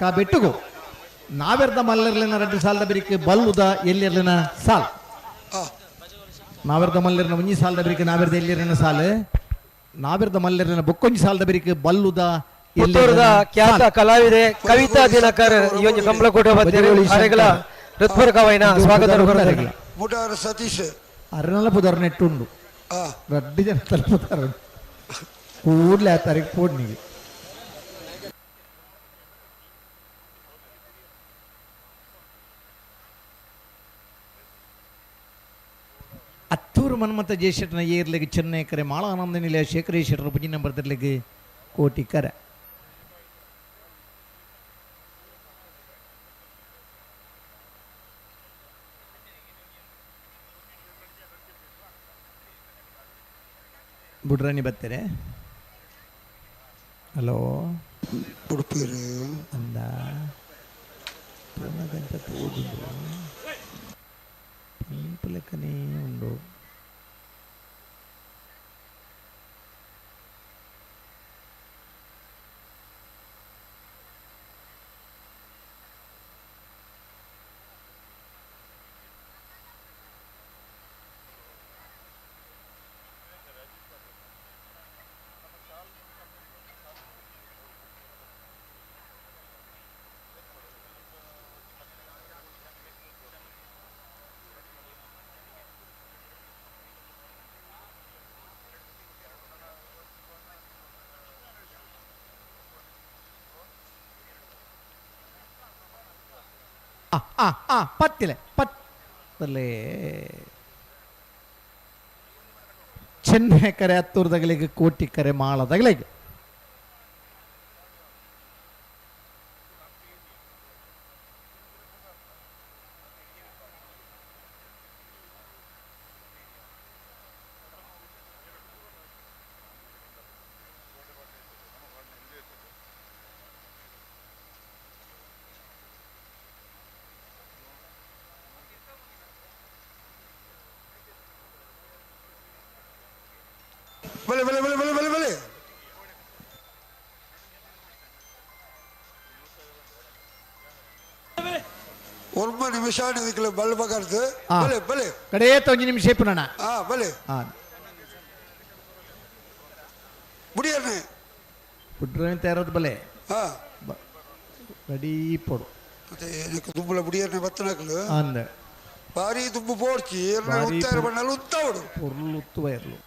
ಕಾ ಬೆಟ್ಟುಗು ನಾವೆರ್ದ ಮಲ್ಲರ್ಲಿನ ರೆಡ್ಡು ಸಾಲದ ಬಿರಿಕೆ ಬಲ್ಲುದ ಎಲ್ಲಿರ್ಲಿನ ಸಾಲ್ ನಾವೆರ್ದ ಮಲ್ಲರ್ನ ಒಂಜಿ ಸಾಲದ ಬಿರಿಕೆ ನಾವೆರ್ದ ಎಲ್ಲಿರ್ಲಿನ ಸಾಲು ನಾವೆರ್ದ ಮಲ್ಲರ್ಲಿನ ಬೊಕ್ಕೊಂಜಿ ಸಾಲದ ಬಿರಿಕೆ ಬಲ್ಲುದ ಪುತ್ತೂರುದ ಖ್ಯಾತ ಕಲಾವಿದೆ ಕವಿತಾ ದಿನಕರ್ ಈ ಒಂದು ಕಂಬಳಕೋಟೆ ಅರೆಗಳ ಹೃತ್ಪೂರ್ವಕವಾಯಿನ ಸ್ವಾಗತ ಮುಟಾರ್ ಸತೀಶ್ ಅರನಲ ಪುದರ್ ನೆಟ್ಟುಂಡು ರಡ್ಡು ಜನ ತಲುಪುದಾರ ಕೂಡಲೇ ಆ ತಾರೀಕು ಪೋಡ್ನಿಗೆ ಅತ್ತೂರು ಮನ್ಮಥ ಜಯಶೆಟ್ಟನ ಏರ್ಲಿಗೆ ಚೆನ್ನೈ ಕರೆ ಮಾಳ ಆನಂದ ನಿಲಯ ಶೇಖರ ಶೆಟ್ಟರ ಪುಜಿ ನಂಬರ್ ತಿರ್ಲಿಗೆ ಕೋಟಿ ಕರೆ ಬುಡ್ರಾಣಿ ಬರ್ತಾರೆ. ಹಲೋ ಉಡುಪಿರು ಅಂದ ಗಂಟೆ ತೋದುಂಡು ಪಂಪು ಲೆಕ್ಕನೇ ಉಂಡು. ಆ ಆ ಪತ್ತಿಲೆ ಪತ್ತಲೆ ಚೆನ್ನೈ ಕರೆ ಹತ್ತೂರ್ದಗಲಿಗೆ ಕೋಟಿ ಕರೆ ಮಾಳದಗಲಿಗೆ ಬಲೆ ಬಲೆ ಬಲೆ ಬಲೆ ಬಲೆ ಬಲೆ ಒರ್ಮ ನಿಮಿಷ ಇದಕ್ಕೆ ಬಲ್ ಬಗಾರ್ದು ಬಲೆ ಬಲೆ ಕಡೆ ಒಂಜಿ ನಿಮಿಷ ಪುನಣ ಹಾ ಬಲೆ ಬುಡಿಯರ್ನೆ ಬುಡ್ರನೆ ತಯಾರದು ಬಲೆ ಹಾ ರೆಡಿ ಪೊಡು ಮತ್ತೆ ಏನಕ್ಕೆ ದುಂಬುಲ ಬುಡಿಯರ್ನೆ ಬತ್ತನಕಲು ಅಂದ ಬಾರಿ ದುಂಬು ಪೋಡ್ಚಿ ಎರ್ನ ಉತ್ತಾರ ಬಣ್ಣಲು ಉತ್ತಾವಡು ಪೊರ್ಲು ಉತ್ತುವ ಇರ್ಲು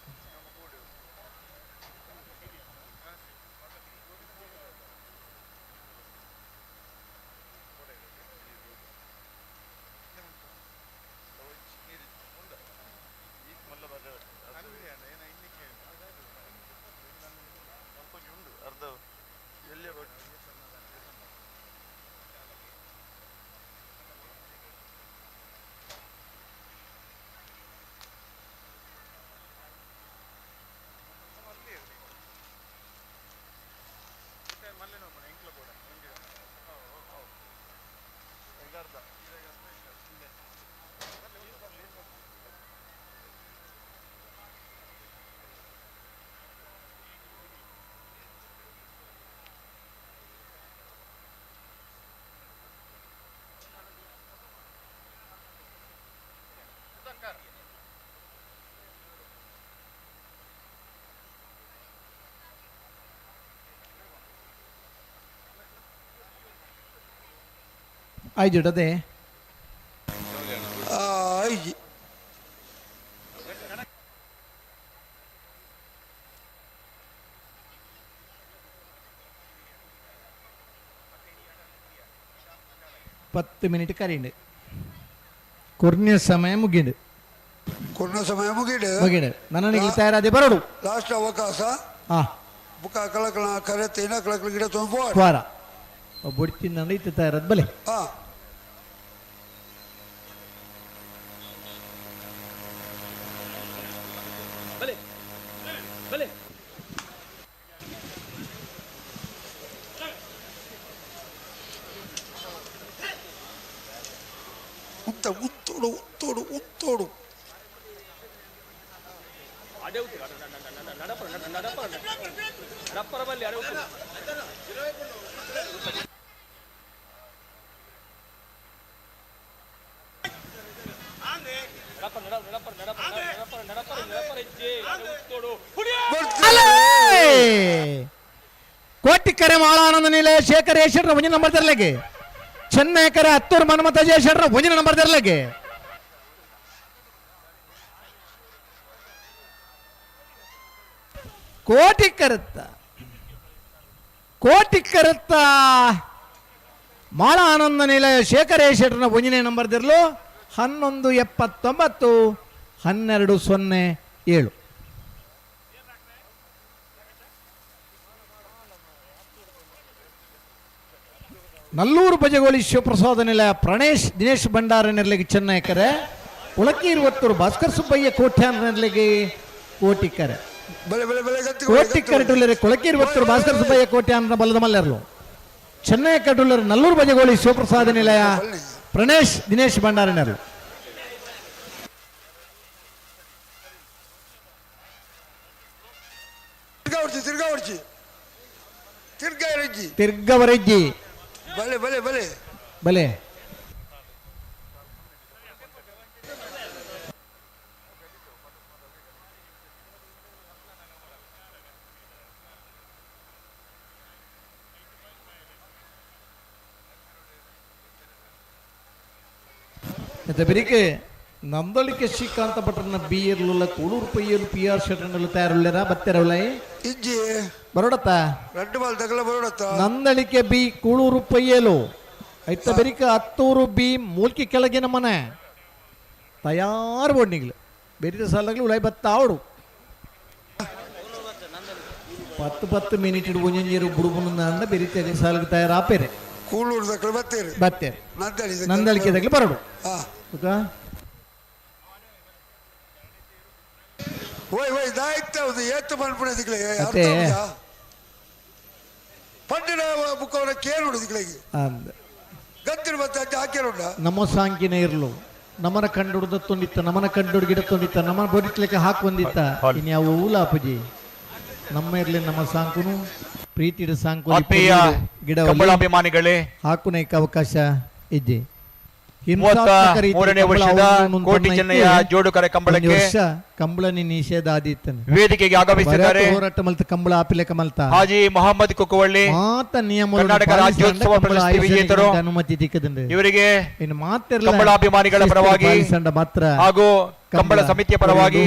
ಆಯ್ಜುಡದೆ ಐಜಿ ಪತ್ತು ಮಿನಿಟ್ ಕರೀಂಡು ಕೊರ್ನ ಸಮಯ ಮುಗಿಂಡು. ಕೊರ್ನ ಸಮಯ ಮುಗಿಡು ಮುಗಿಂಡು ನನಗೆ ತಯಾರಾದೆ ಬರೋಡು ಲಾಸ್ಟ್ ಅವಕಾಶ. ಹಾಂ ಬುಕ್ಕ ಕಳಕಳ ಕರೆ ತೇನ ಕಳಕಳ ಗಿಡ ತುಂಬ ವಾರ ಬೊಡ್ತಿಂದ ಇತ್ತು ತಯಾರಾದ ಬಲೆ. ಹಾಂ ಬಲೆ ಬಲೆ ಉತ್ತ ಉತ್ತೋಡು ಉತ್ತೋಡು ಉತ್ತೋಡು ಕೋಟಿಕರೆ ಮಾಳಾನಂದ ನಿಲಯ ಶೇಖರ್ ಏಶ್ವರ ಒಂಜಿನ ನಂಬರ್ ತರಲಿಕ್ಕೆ ಚೆನ್ನೈ ಕರೆ ಹತ್ತೂರು ಮನ್ಮಥ ಜಯಶೆಟ್ರ ಒಂಜಿನ ನಂಬರ್ ತರಲಿಕ್ಕೆ ಕೋಟಿ ಕರುತ್ತ ಕೋಟಿ ಕರುತ್ತ ಮಾಳ ಆನಂದ ನಿಲಯ ಶೇಖರ್ ಶೆಟ್ಟರ್ನ ಒಂದನೇ ನಂಬರ್ ದಿರಲು 11:79 12:07. ನಲ್ಲೂರು ಬಜಗೋಳಿ ಶಿವಪ್ರಸಾದ ನಿಲಯ ಪ್ರಣೇಶ್ ದಿನೇಶ್ ಭಂಡಾರ ನೆರಳಿಗೆ ಚೆನ್ನೈಕರೆ ಉಳಕೀರುವತ್ತೂರು ಭಾಸ್ಕರ್ ಸುಬ್ಬಯ್ಯ ಕೋಟ್ಯಾನ್ ನೆರಳಿಗೆ ಕೋಟಿಕರೆ ಕೋಟಿ ಕರೆಟುಲ್ಲರೆ ಕೊಳಕೀರುವತ್ತೂರು ಭಾಸ್ಕರ್ ಸುಬ್ಬಯ್ಯ ಕೋಟ್ಯಾನ್ ಬಲದ ಮಲ್ಲೆರ್ಲು ಚೆನ್ನೈ ಕಟುಲ್ಲರೆ ನಲ್ಲೂರು ಬಜಗೋಳಿ ಶಿವಪ್ರಸಾದ ನಿಲಯ ಪ್ರಣೇಶ್ ದಿನೇಶ್ ಭಂಡಾರ ನೆರಳು. ತಿರ್ಗವರೆಜ್ಜಿ ಬಲೆ ಬಲೆ ಬಲೆ ಬಲೆ ಬೆರಿಕೆ ನಂದಳಿಕೆ ಶ್ರೀಕಾಂತ ಭಟ್ರನ ಬಿ ಇರ್ಲುಲ್ಲ ಕೂಳೂರು ಪೈಯರು ಪಿ ಆರ್ ಶೆಟ್ರನ್ನೆಲ್ಲ ತಯಾರುಳ್ಳರ ಬತ್ತೆರವಲ್ಲ ಇಜ್ಜಿ ಬರೋಡತ್ತ ರೆಡ್ ಬಾಲ್ ತಗಲ ಬರೋಡತ್ತ ನಂದಳಿಕೆ ಬಿ ಕೂಳೂರು ಪೈಯಲು ಐತ ಬೆರಿಕೆ ಹತ್ತೂರು ಬಿ ಮೂಲ್ಕಿ ಕೆಳಗಿನ ಮನೆ ತಯಾರು ಬೋಡ್ನಿಗ್ಲು ಬೇರೆ ಸಾಲಾಗ್ಲು ಉಳಾಯಿ ಬತ್ತ ಅವಡು 10 10 ಮಿನಿಟ್ ಒಂಜೊಂಜೇರು ಬುಡುಬುನ ಬೇರೆ ಸಾಲಿಗೆ ತಯಾರಾಪೇರೆ ಕೂಳೂರು ತಗಲ ಬತ್ತೇರು ಬತ್ತೇರು ನಂದಳಿಕೆ ತಗಲು ಬರೋಡು. ಓಯ್ ಓಯ್ ದಾಯ್ತ ಏತ್ತು ಪನ್ಪುಣದಿಕ್ಲೆ ಪಂಡಿನ ಬುಕ್ಕವರ ಕೇಳುದಿಕ್ಲೆಗೆ ಗತ್ತಿನ ಮತ್ತೆ ಅಜ್ಜ ಹಾಕಿರೋಣ. ನಮ್ಮ ಸಾಂಕಿನ ಇರ್ಲು ನಮನ ಕಂಡುಡ್ದ ತುಂಡಿತ್ತ ನಮನ ಕಂಡುಡ್ ಗಿಡ ತುಂಡಿತ್ತ ನಮ್ಮನ ಬರಿತ್ಲಿಕ್ಕೆ ಹಾಕು ಬಂದಿತ್ತ ಇನ್ಯಾವ ಊಲಾಪುಜಿ ನಮ್ಮ ಇರ್ಲಿ ನಮ್ಮ ಸಾಂಕುನು ಪ್ರೀತಿಡ ಸಾಂಕು ಗಿಡ ಅಭಿಮಾನಿಗಳೇ ಹಾಕುನೈಕ ಅವಕಾಶ ಇದ್ದೆ. 33ನೇ ವರ್ಷದ ಕೋಟಿ ಚೆನ್ನಯ್ಯ ಜೋಡುಕರೆ ಕಂಬಳಕ್ಕೆ ಕಂಬಳನಿ ನಿಷೇಧ ಆದಿತ್ತನೆ ವೇದಿಕೆಗೆ ಆಗಮಿಸಿದ್ದಾರೆ. ಹೋರಾಟ ಮಲ್ತ ಕಂಬಳ ಆಪಿಲೆಕ ಮಲ್ತ ಹಾಜಿ ಮೊಹಮ್ಮದ್ ಕುಕ್ಕುವಳ್ಳಿ ಮಾತ ನಿಯಮ ಕರ್ನಾಟಕ ರಾಜ್ಯೋತ್ಸವ ಪ್ರಶಸ್ತಿ ವಿಜೇತರು ಅನುಮತಿ ದಿಕ್ಕದಂಡೆ ಇವರಿಗೆ ಇನ್ನು ಮಾತಿರಲ್ಲ ಕಂಬಳಾಭಿಮಾನಿಗಳ ಪರವಾಗಿ ಮಾತ್ರ ಹಾಗೂ ಕಂಬಳ ಸಮಿತಿಯ ಪರವಾಗಿ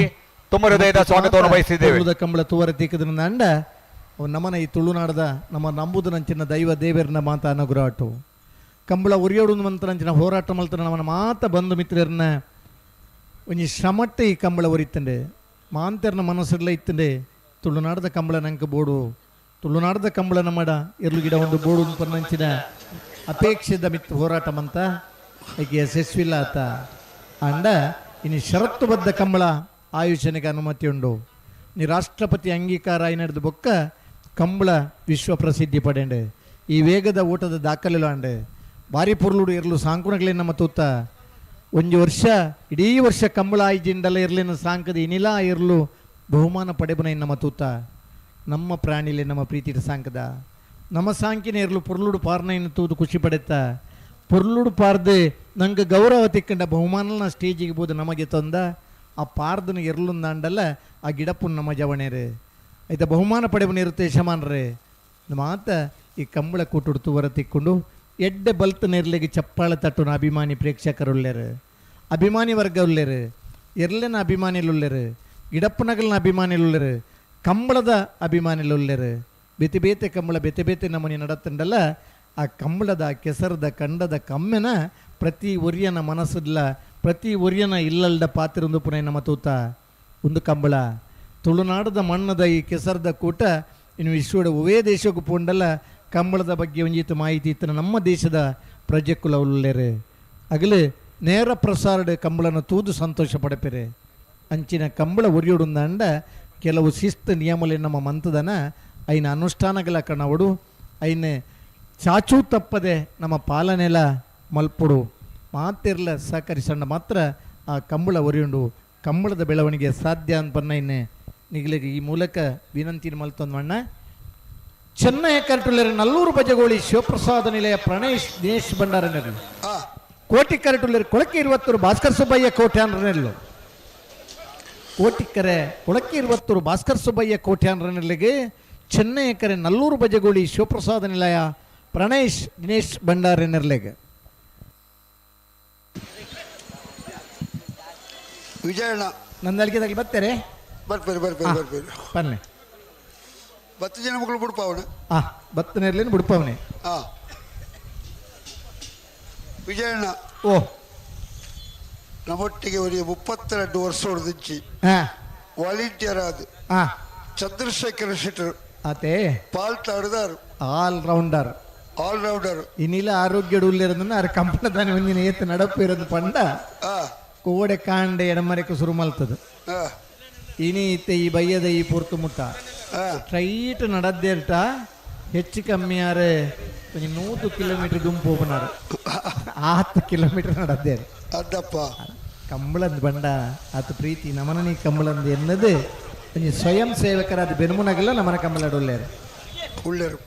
ತುಂಬ ಹೃದಯದ ಸ್ವಾಗತವನ್ನು ಬಯಸಿದ್ದೇವೆ. ಕಂಬಳ ತೂವರ ತಿಕ್ಕದ ಅಂಡ ನಮ್ಮನ ಈ ತುಳುನಾಡದ ನಮ್ಮ ನಂಬುದನಂಚಿನ ದೈವ ದೇವರನ್ನ ಮಾತ ಅನುಗ್ರಹ ಕಂಬಳ ಉರಿಯೋಡು ಮಂತ್ರಂಚಿನ ಹೋರಾಟ ಮಲ್ತನ ನಮ್ಮನ ಮಾತ ಬಂಧು ಮಿತ್ರರನ್ನ ಒಂಜಿ ಶ್ರಮಟ್ಟೆ ಈ ಕಂಬಳ ಒರಿತಂಡೆ ಮಾಂತೆರ್ನ ಮನಸ್ಸೆಲ್ಲ ಇತ್ತಂಡೆ ತುಳುನಾಡದ ಕಂಬಳ ನಂಗೆ ಬೋಡು ತುಳುನಾಡದ ಕಂಬಳ ನಮ್ಮಡ ಎರ್ಲು ಗಿಡ ಒಂದು ಬೋಡು ಪನ್ನಂಚಿನ ಅಪೇಕ್ಷೆದ ಮಿತ್ರ ಹೋರಾಟ ಮಂತ ಈಕೆ ಯಶಸ್ವಿಲ್ಲ ಆತ ಅಂಡ ಇನ್ನು ಷರತ್ತುಬದ್ಧ ಕಂಬಳ ಆಯೋಜನೆಗೆ ಅನುಮತಿ ಉಂಡು. ನೀ ರಾಷ್ಟ್ರಪತಿ ಅಂಗೀಕಾರ ನಡೆದು ಬೊಕ್ಕ ಕಂಬಳ ವಿಶ್ವ ಪ್ರಸಿದ್ಧಿ ಪಡೆಂಡೆ ಈ ವೇಗದ ಓಟದ ದಾಖಲೆಲ್ಲ ಅಂಡೆ ಭಾರಿ ಪೊರ್ಲುಡು ಇರಲು ಸಾಂಕುನಗಳೇ ನಮ್ಮ ತೂತ ಒಂದು ವರ್ಷ ಇಡೀ ವರ್ಷ ಕಂಬಳ ಆಯ್ಜಿಂದಲ್ಲ ಇರಲಿನ ಸಾಂಕದ ಇನಿಲ ಇರಲು ಬಹುಮಾನ ಪಡೆಬನ ನಮ್ಮ ತೂತ ನಮ್ಮ ಪ್ರಾಣಿಲೆ ನಮ್ಮ ಪ್ರೀತಿಯ ಸಾಂಕದ ನಮ್ಮ ಸಾಂಕಿನ ಇರಲು ಪೊರ್ಲುಡು ಪಾರ್ನ ತೂದು ಖುಷಿ ಪಡೆತ ಪೊರ್ಲುಡು ಪಾರ್ದು ನಂಗೆ ಗೌರವ ತಿಕ್ಕಂಡ ಬಹುಮಾನ ಸ್ಟೇಜಿಗೆ ಬೋದು ನಮಗೆ ತಂದ ಆ ಪಾರ್ದನ ಇರಲುಂದಾಂಡಲ್ಲ ಆ ಗಿಡಪ್ಪು ನಮ್ಮ ಜವಣೇರು ಆಯ್ತಾ ಬಹುಮಾನ ಪಡೆಬನ ಇರುತ್ತೆ ಯಜಮಾನ್ರೆ ಮಾತ ಈ ಕಂಬಳ ಕೂಟುಡು ತೂವರ ತಿಕ್ಕೊಂಡು ಎಡ್ಡೆ ಬಲ್ತ್ ನೆರ್ಲೆಗೆ ಚಪ್ಪಾಳೆ ತಟ್ಟುನ ಅಭಿಮಾನಿ ಪ್ರೇಕ್ಷಕರುಳ್ಳೇರು, ಅಭಿಮಾನಿ ವರ್ಗ ಉಳ್ಳೇರು, ಎರ್ಲೆನ ಅಭಿಮಾನಿಲುಳ್ಳೇರು, ಗಿಡಪ್ಪನಗಲ್ನ ಅಭಿಮಾನಿಲುಳ್ಳೇರು, ಕಂಬಳದ ಅಭಿಮಾನಿಲುಳ್ಳೇರು. ಬೇತೆ ಬೇತೆ ಕಂಬಳ ಬೇತೆ ಬೇತೆ ನಮೂನಿ ನಡತ್ತಂಡಲ್ಲ ಆ ಕಂಬಳದ ಕೆಸರದ ಕಂಡದ ಕಮ್ಮೆನ ಪ್ರತಿ ಒರಿಯನ ಮನಸ್ಸಿಲ್ಲ ಪ್ರತಿ ಒರಿಯನ ಇಲ್ಲಲ್ದ ಪಾತಿರೊಂದು ಪುನಃ ನಮ್ಮ ತೂತ ಒಂದು ಕಂಬಳ. ತುಳುನಾಡದ ಮಣ್ಣದ ಈ ಕೆಸರದ ಕೂಟ ಇನ್ನು ವಿಶ್ವದ ಒವೇ ದೇಶಕ್ಕೂ ಪೋಂಡಲ್ಲ ಕಂಬಳದ ಬಗ್ಗೆ ಒಂಜಿತ್ತು ಮಾಹಿತಿ ಇತ್ತು ನಮ್ಮ ದೇಶದ ಪ್ರಜೆಕುಲ ಉಳ್ಳೇರು. ಅಗಲು ನೇರ ಪ್ರಸಾರದ ಕಂಬಳನ ತೂದು ಸಂತೋಷ ಪಡಪೆರೆ. ಅಂಚಿನ ಕಂಬಳ ಒರಿಯೋಡುಂದಾಂಡ ಕೆಲವು ಶಿಸ್ತು ನಿಯಮಲೆ ನಮ್ಮ ಮಂತದನ ಐನ ಅನುಷ್ಠಾನಗಳ ಕಣವಡು ಐನ ಚಾಚೂ ತಪ್ಪದೆ ನಮ್ಮ ಪಾಲನೆಲ ಮಲ್ಪುಡು ಮಾತಿರ್ಲ ಸಹಕರಿಸಣ್ಣ ಮಾತ್ರ ಆ ಕಂಬಳ ಒರಿಯುಂಡು ಕಂಬಳದ ಬೆಳವಣಿಗೆ ಸಾಧ್ಯ ಅಂತ ಇನ್ನೆ ನಿಗಲಿಗೆ ಈ ಮೂಲಕ ವಿನಂತಿ ಮಲ್ತೊಂದು ಮಣ್ಣ. ಚೆನ್ನೈ ಕರಟುಳ್ಳರು ನಲ್ಲೂರು ಬಜಗೋಳಿ ಶಿವಪ್ರಸಾದ ನಿಲಯ ಪ್ರಣೇಶ್ ದಿನೇಶ್ ಭಂಡಾರನೆರಳು. ಕೋಟಿ ಕರಟುಳ್ಳರು ಕೊಳಕೆ ಇರುವತ್ತೂರು ಭಾಸ್ಕರ್ ಸುಬ್ಬಯ್ಯ ಕೋಟ್ಯಾನ್ರನೆರಳು. ಕೋಟಿಕರೆ ಕೊಳಕೆ ಇರುವತ್ತೂರು ಭಾಸ್ಕರ್ ಸುಬ್ಬಯ್ಯ ಕೋಟ್ಯಾನ್ರನೆರಳಿಗೆ ಚೆನ್ನೈ ಕರೆ ನಲ್ಲೂರು ಬಜಗೋಳಿ ಶಿವಪ್ರಸಾದ ನಿಲಯ ಪ್ರಣೇಶ್ ದಿನೇಶ್ ಭಂಡಾರನೆರಳಿಗೆ. ವಿಜಯಣ್ಣ ನಂದಳಿಕೆದಾಗಲಿ ಬರ್ತಾರೆ ಬರ್ಪೇರು ಬರ್ಪೇರು ಬರ್ಪೇರು ಬನ್ನಿ. ಬತ್ತು ಜನ ಮಕ್ಕಳು ಬಿಡ್ಪಾವಣೆ. ಹಾಂ ಬತ್ತನೇರ್ಲೇನು ಬಿಡ್ಪಾವಣೆ. ಹಾಂ ವಿಜಯಣ್ಣ ಓ ನಮ್ಮೊಟ್ಟಿಗೆ ಒಂದು 32 ವರ್ಷ ಹೊಡೆದಿಚ್ಚಿ ವಾಲಂಟಿಯರ್ ಆದ ಚಂದ್ರಶೇಖರ ಶೆಟ್ಟರು ಆತೆ ಪಾಲ್ತಾಡುದಾರು ಆಲ್ ರೌಂಡರ್ ಆಲ್ ರೌಂಡರ್. ಇನ್ನಿಲ್ಲ ಆರೋಗ್ಯ ಉಳ್ಳಿರೋದನ್ನ ಅರ ಕಂಪನ ಒಂದಿನ ಏತ್ ನಡಪು ಇರೋದು ಪಂಡ ಕೋಡೆ ಕಾಂಡೆ ಎಡಮರೆக்கு ಶುರು ಮಲ್ತದು. ಇನಿ ಇತ್ತೆ ಈ ಬಯ್ಯದ ಈ ಪೂರ್ತು ಮುಟ್ಟ ಸ್ಟ್ರೈಟ್ ನಡದ್ದೇರ್ಟ ಹೆಚ್ಚು ಕಮ್ಮಿ ಆರೆ 100 ಕಿಲೋಮೀಟರ್ ದುಂಪು ಹೋಗ್ನಾರು 10 ಕಿಲೋಮೀಟರ್ ನಡದ್ದೇರು. ಅಡ್ಡಪ್ಪ ಕಂಬಳಂದ್ ಬಂಡ ಆತ ಪ್ರೀತಿ ನಮನನಿ ಕಂಬಳಂದ್ ಎನ್ನದು ಸ್ವಯಂ ಸೇವಕರಾದ ಬೆನ್ಮುನಗಲ್ಲ ನಮನ ಕಂಬಳಡು ಉಳ್ಳೇರು ಉಳ್ಳೇರು.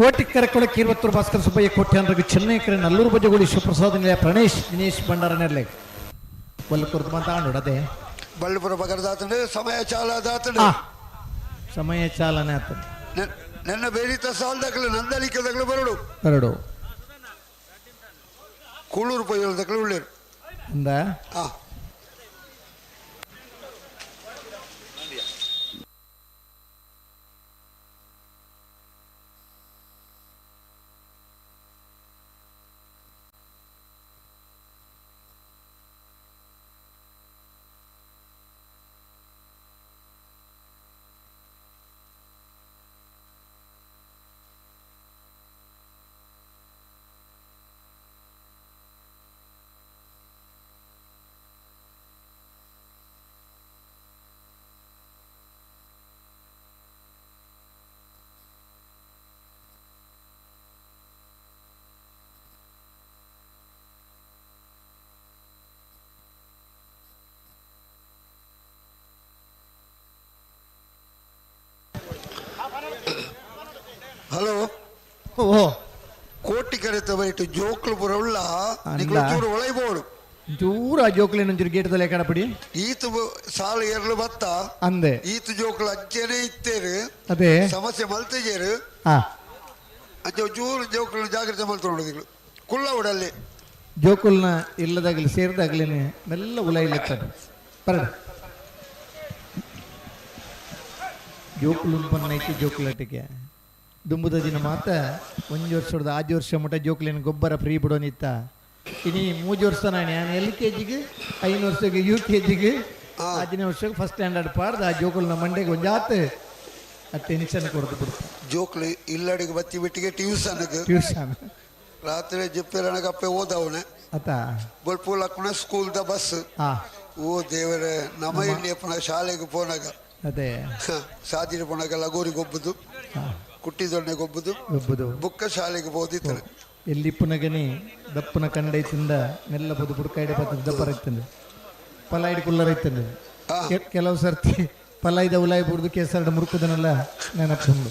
ಕೋಟಿ ಕರೆಕೊಳಕ್ಕೆ ಇರುವತ್ತೂರು ಭಾಸ್ಕರ ಸುಬ್ಬಯ್ಯ ಕೋಟ್ಯಾನ್ರಗು ಚೆನ್ನೈ ಕರೆ ನಲ್ಲೂರು ಬಜಗೋಳಿ ಶಿವಪ್ರಸಾದ ನಿಲಯ ಪ್ರಣೇಶ್ ದಿನೇಶ್ ಭಂಡಾರ ನೆರ್ಲೆ ಕೊಲ್ಲಕುರ್ದು ಮಾತಾಡೋಡು ಅದೇ ಬಳ್ಳಿಪುರ ಬಗರ್ದಾತಂಡೆ ಸಮಯ ಚಾಲದಾತಂಡೆ ಸಮಯ ಚಾಲನೆ ಆತ ನನ್ನ ಬೇರಿತ ಸಾಲದಾಗಲು ನಂದಲಿಕ್ಕದಾಗಲು ಬರಡು ಬರಡು ಕೂಳೂರು ಪೈಯಲ್ದಾಗಲು ಉಳ್ಳೇರು ಅಂದ ಹಾಂ. ಹಲೋ ಓ ಕೋಟಿ ಕರೆತ ಬೈಟು ಜೋಕ್ಲು ಪುರ ಉಳ್ಳ ನಿಕ್ಲು ಚೂರು ಒಳೈಬೋಡು ಚೂರು ಆ ಜೋಕ್ಲೇನು ಒಂಚೂರು ಗೇಟದಲ್ಲಿ ಕಡಪಡಿ ಈತು ಸಾಲು ಏರ್ಲು ಬತ್ತ ಅಂದೆ ಈತು ಜೋಕ್ಲು ಅಂಚೆನೆ ಇತ್ತೇರು ಅದೇ ಸಮಸ್ಯೆ ಮಲ್ತಿಜೇರು ಆ ಅಂಚೆ ಚೂರು ಜೋಕ್ಲು ಜಾಗ್ರತೆ ಮಲ್ತು ಕುಲ್ಲ ಉಡಲ್ಲಿ ಜೋಕುಲ್ನ ಇಲ್ಲದಾಗಲಿ ಸೇರಿದಾಗಲೇನೆ ಮೆಲ್ಲ ಉಲ ಇಲ್ಲತ್ತಾರೆ ಪರಡ ಜೋಕುಲು ಪನ್ನೈತಿ ಜೋಕುಲಟಿಗೆ ದುಂಬುದ ದಿನ ಮಾತ ಒಂದು ವರ್ಷದ ಆಜು ವರ್ಷ ಮುಟ ಜೋಕುಲಿನ ಗೊಬ್ಬರ ಫ್ರೀ ಬಿಡೋನಿತ್ತ ಇನಿ ಮೂಜು ವರ್ಷ ನಾನು ಎಲ್ ಕೆ ಜಿಗೆ 5 ವರ್ಷಕ್ಕೆ ಯು ಕೆ ಜಿಗೆ 5ನೇ ವರ್ಷಕ್ಕೆ ಫಸ್ಟ್ ಸ್ಟ್ಯಾಂಡರ್ಡ್ ಪಾಡ್ದು ಆ ಜೋಕುಲ್ನ ಮಂಡೆಗೆ ಒಂಜಾತ್ ಆ ಟೆನ್ಷನ್ ಕೊಡ್ದು ಬಿಡ್ತು. ಜೋಕ್ಲು ಇಲ್ಲಡಿಗೆ ಬತ್ತಿ ಬಿಟ್ಟಿಗೆ ಟ್ಯೂಷನ್ಗೆ ಟ್ಯೂಷನ್ ರಾತ್ರಿ ಜಿಪ್ಪೆರಣಗೆ ಅಪ್ಪೆ ಓದವನೆ ಆತ ಬೊಲ್ಪುಲ್ ಹಾಕೋಣ ಸ್ಕೂಲ್ದ ಬಸ್. ಓ ದೇವರೇ ನಮ್ಮ ಇಲ್ಲಿ ಅಪ್ಪನ ಶಾಲೆಗೆ ಪೋನಾಗ ಅದೇ ಸಾದಿರ ಪೋನಾಗ ಲಗೋರಿ ಗೊಬ್ಬದು ಕುಟ್ಟಿ ದೊಣ್ಣೆ ಗೊಬ್ಬದು ಗೊಬ್ಬದು ಬುಕ್ಕ ಶಾಲೆಗೆ ಹೋದಿತ್ತಾರೆ. ಎಲ್ಲಿ ಪುನಗನಿ ದಪ್ಪನ ಕಂಡೈತಿಂದ ಮೆಲ್ಲ ಬದು ಬುಡ್ಕಾಯ್ಡೆ ಬತ್ತದ ದಪ್ಪರೈತಂದು ಪಲಾಯ್ಡ್ ಕುಲ್ಲರೈತಂದು ಕೆಲವು ಸರ್ತಿ ಪಲಾಯ್ದ ಉಲಾಯಿ ಬುಡ್ದು ಕೇಸರಡ ಮುರುಕುದನಲ್ಲ ನೆನಪುಂಡು.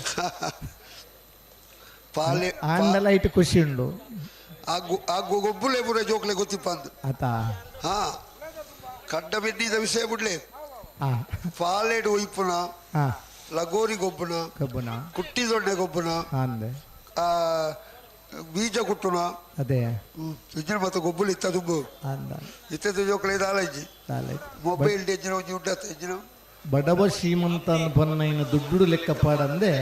ಪಾಲೆ ಆಂಡಲ ಇಟ್ಟು ಖುಷಿ ಉಂಡು. ಆ ಗೊಬ್ಬುಲೆ ಪೂರ ಜೋಕ್ಲೆ ಗೊತ್ತಿಪ್ಪ ಅಂದ್. ಆತ ಹಾ ಕಡ್ಡ ಬೆನ್ನಿದ ವಿಷಯ ಬಿಡ್ಲೆ. ಪಾಲೆಡು ಒಯ್ಪುನ, ಲಗೋರಿ ಗೊಬ್ಬುನ, ಕಬ್ಬುನ, ಕುಟ್ಟಿ ದೊಡ್ಡ ಗೊಬ್ಬುನ, ಬೀಜ ಕುಟ್ಟುನ, ಅದೇ ಇಜ್ಜಿನ ಮತ್ತೆ ಗೊಬ್ಬುಲು ಇತ್ತ ದುಂಬು ಇತ್ತದ ಜೋಕ್ಲೆ ದಾಲಜ್ಜಿ ಮೊಬೈಲ್ ಎಂಜಿನ ಒಂಜಿ ಉಂಡತ್ತ ಎಂಜಿನ. ಬಡವ ಶ್ರೀಮಂತ ಪನ್ನ ದುಡ್ಡು ಲೆಕ್ಕ ಪಾಡಂದೆ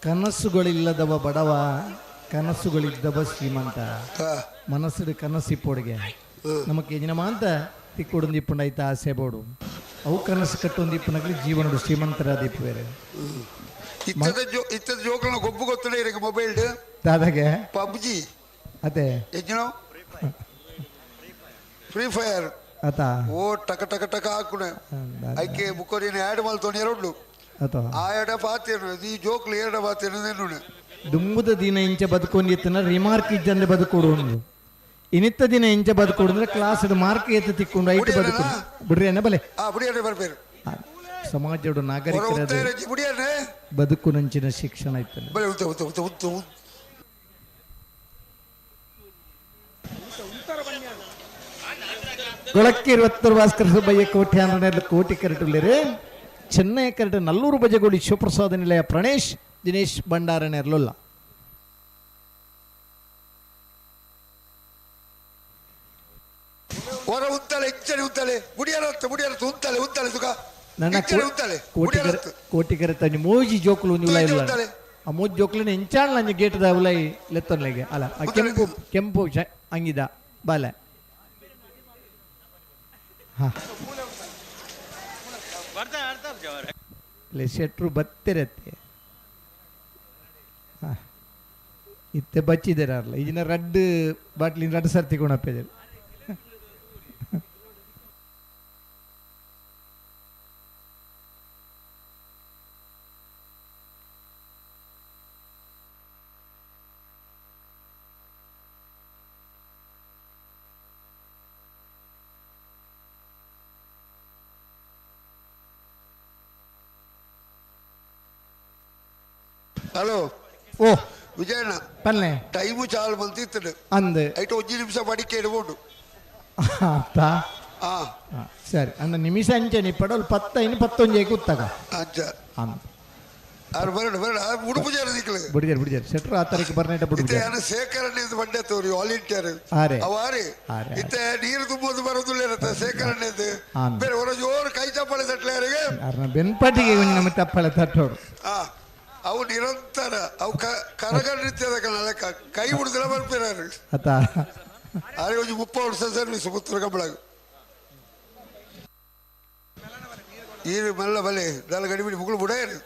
ಕನಸುಗಳಿಲ್ಲದವ ಬಡವ, ಕನಸುಗಳಿದ್ದವ ಶ್ರೀಮಂತ. ಮನಸ್ಸು ಕನಸಿಪ್ಪೋಡಿಗೆ ನಮಕ್ ಯಜಮಾನ ಅಂತ ತಿಕ್ಕೊಡು ಇಪ್ಪುಂಡಾಯ್ತ ಆಸೆ ಬೋಡು ಅವು ಕನಸು ಕಟ್ಟೊಂದು ಇಪ್ಪುನಗಲಿ ಜೀವನಡು ಶ್ರೀಮಂತರಾದಿಪ್ಪು ಬೇರೆ. ಇತ್ತದ ಜೋಕ್ಲನ ಗೊಬ್ಬು ಗೊತ್ತಲೇ ಇರಕ್ಕೆ ಮೊಬೈಲ್ ದಾದಾಗೆ ಪಬ್ಜಿ ಅದೇ ಎಂಜಿನ ಫ್ರೀ ಫೈರ್ ಆತ ಓ ಟಕ ಟಕ ಟಕ ಹಾಕುನೆ ಐಕೆ ಬುಕ್ಕೋರಿನ ಆ್ಯಡ್ ಮಲ್ತೋನಿ ಎರಡು ಆತ ಆ ಎಡ ಪಾತೇನು ಈ ಜೋಕ್ಲು ಎರಡ ಪಾತೇನು ಎನ್ನುನೆ. ದುಂಬುದ ದಿನ ಇಂಚ ಬದುಕೊಂಡಿತ್ತನ ರಿಮಾರ್ಕ್ ಇಜ್ಜಂದೆ ಬದುಕೊಡು ಒಂದು ಇನ್ನಿತ್ತ ದಿನ ಇಂಚ ಬದುಕೊಡು ಅಂದ್ರೆ ಕ್ಲಾಸ್ ಮಾರ್ಕ್ ಎತ್ತು ತಿಕ್ಕೊಂಡು ಐಟ್ ಬದುಕು ಬಿಡ್ರಿ ಅನ್ನ ಬಲೆ. ಬರ್ಬೇರು ಸಮಾಜಡು ನಾಗರಿಕರ ಬದುಕು ನಂಚಿನ ಶಿಕ್ಷಣ ಇತ್ತಲ್ಲ. ಗೊಳಕ್ಕೆ ಭಾಸ್ಕರ ಸುಬ್ಬಯ್ಯ ಕೋಟಿ ಹನ್ನೆರಡು ಕೋಟಿ ಕರಟುಲ್ಲೇರು ಚೆನ್ನೈ ಕರಟು ನಲ್ಲೂರು ಬಜಗೋಳಿ ಶಿವಪ್ರಸಾದ ನಿಲಯ ಪ್ರಣೇಶ್ ದಿನೇಶ್ ಭಂಡಾರನೆರ್ಲುಲ್ಲ. ಹೊರ ಉಂತಾಳೆ ಇಂಚನೆ ಉಂತಾಳೆ ಬುಡಿಯಾರತ್ತು ಬುಡಿಯಾರತ್ತು ಉಂತಾಳೆ ಉಂತಾಳೆ ಸುಖ ನನ್ನ ಕೋಟಿಕರ ತಂಜಿ ಮೋಜಿ ಜೋಕುಲು ಒಂಜಿ ಉಲಾಯಿ ಇಲ್ಲ ಆ ಮೋಜಿ ಜೋಕುಲಿನ ಇಂಚಾಳ್ ನಂಜಿ ಗೇಟ್ದ ಉಲಾಯಿ ಲೆತ್ತೊನ್ಲೆಗೆ ಅಲ್ಲ ಆ ಕೆಂಪು ಕೆಂಪು ಅಂಗಿದ ಬಾಲೆ ಹಾ ಶೆಟ್ರು ಬತ್ತಿರತ್ತೆ ಹಾ ಇತ್ತೆ ಬಚ್ಚಿದಾರಲ್ಲ ಈಗಿನ ರಡ್ಡು ಬಾಟ್ಲಿನ ರಡ್ಡು ಸರ್ತಿ ಕೊಣಪ್ಪಿದ್ದಾರೆ. ಹಲೋ ಓ ವಿಜಯಣ್ಣ ಪಲ್ಲೆ ಟೈಮು ಚಾಲು ಬಂತಿತ್ತು ಅಂದು ಐಟ್ ಒಂಜಿ ನಿಮಿಷ ಬಡಿಕೆ ಇಡ್ಬೋದು ಸರಿ ಅಣ್ಣ ನಿಮಿಷ ಅಂಚನೆ ಪಡೋಲ್ ಪತ್ತ ಇನ್ನು ಪತ್ತೊಂಜಿ ಕೂತ್ತಾಗ ಅಂಚ ಬರಡು ಬರಡು ಉಡುಪು ಜನ ದಿಕ್ಕಲು ಬಿಡಿಜಾರ ಬಿಡಿಜಾರ ಶೆಟ್ರು ಆ ತಾರೀಕು ಬರ್ನೇಟ ಬಿಡುಜಾರ ಇತ್ತೆ ಶೇಖರಣೆ ಬಂಡೆ ತೋರಿ ವಾಲಂಟಿಯರ್ ಆರೆ ಅವ ಆರೆ ಇತ್ತೆ ನೀರು ತುಂಬೋದು ಬರೋದಿಲ್ಲ ಇರತ್ತೆ ಶೇಖರಣೆ ಬೇರೆ ಹೊರ ಜೋರು ಕೈ ಚಪ್ಪಾಳೆ ತಟ್ಟಲೆ ಯಾರಿಗೆ ಅರ್ನ ಬೆನ್ಪಾಟಿಗೆ ಒಂಜಿ ನಮ್ಮ ತಪ್ಪಳೆ ತಟ್ಟೋಡು ಅವು ನಿರಂತರ ಅವು ಕರಗ ನೃತ್ಯದ ಲೆಕ್ಕ ಕೈ ಬಿಡುದಿಲ್ಲ ಬರ್ಪಿರಾರು ಅತ ಆರೆ ಒಂಜಿ 30 ವರ್ಷ ಸರ್ವಿಸ್ ಪುತ್ತೂರು ಕಂಬಳಗ ಈರು ಮೆಲ್ಲ ಬಲೆ ದಲ ಗಡಿಬಿಡಿ ಮುಗುಳು ಬುಡೇರು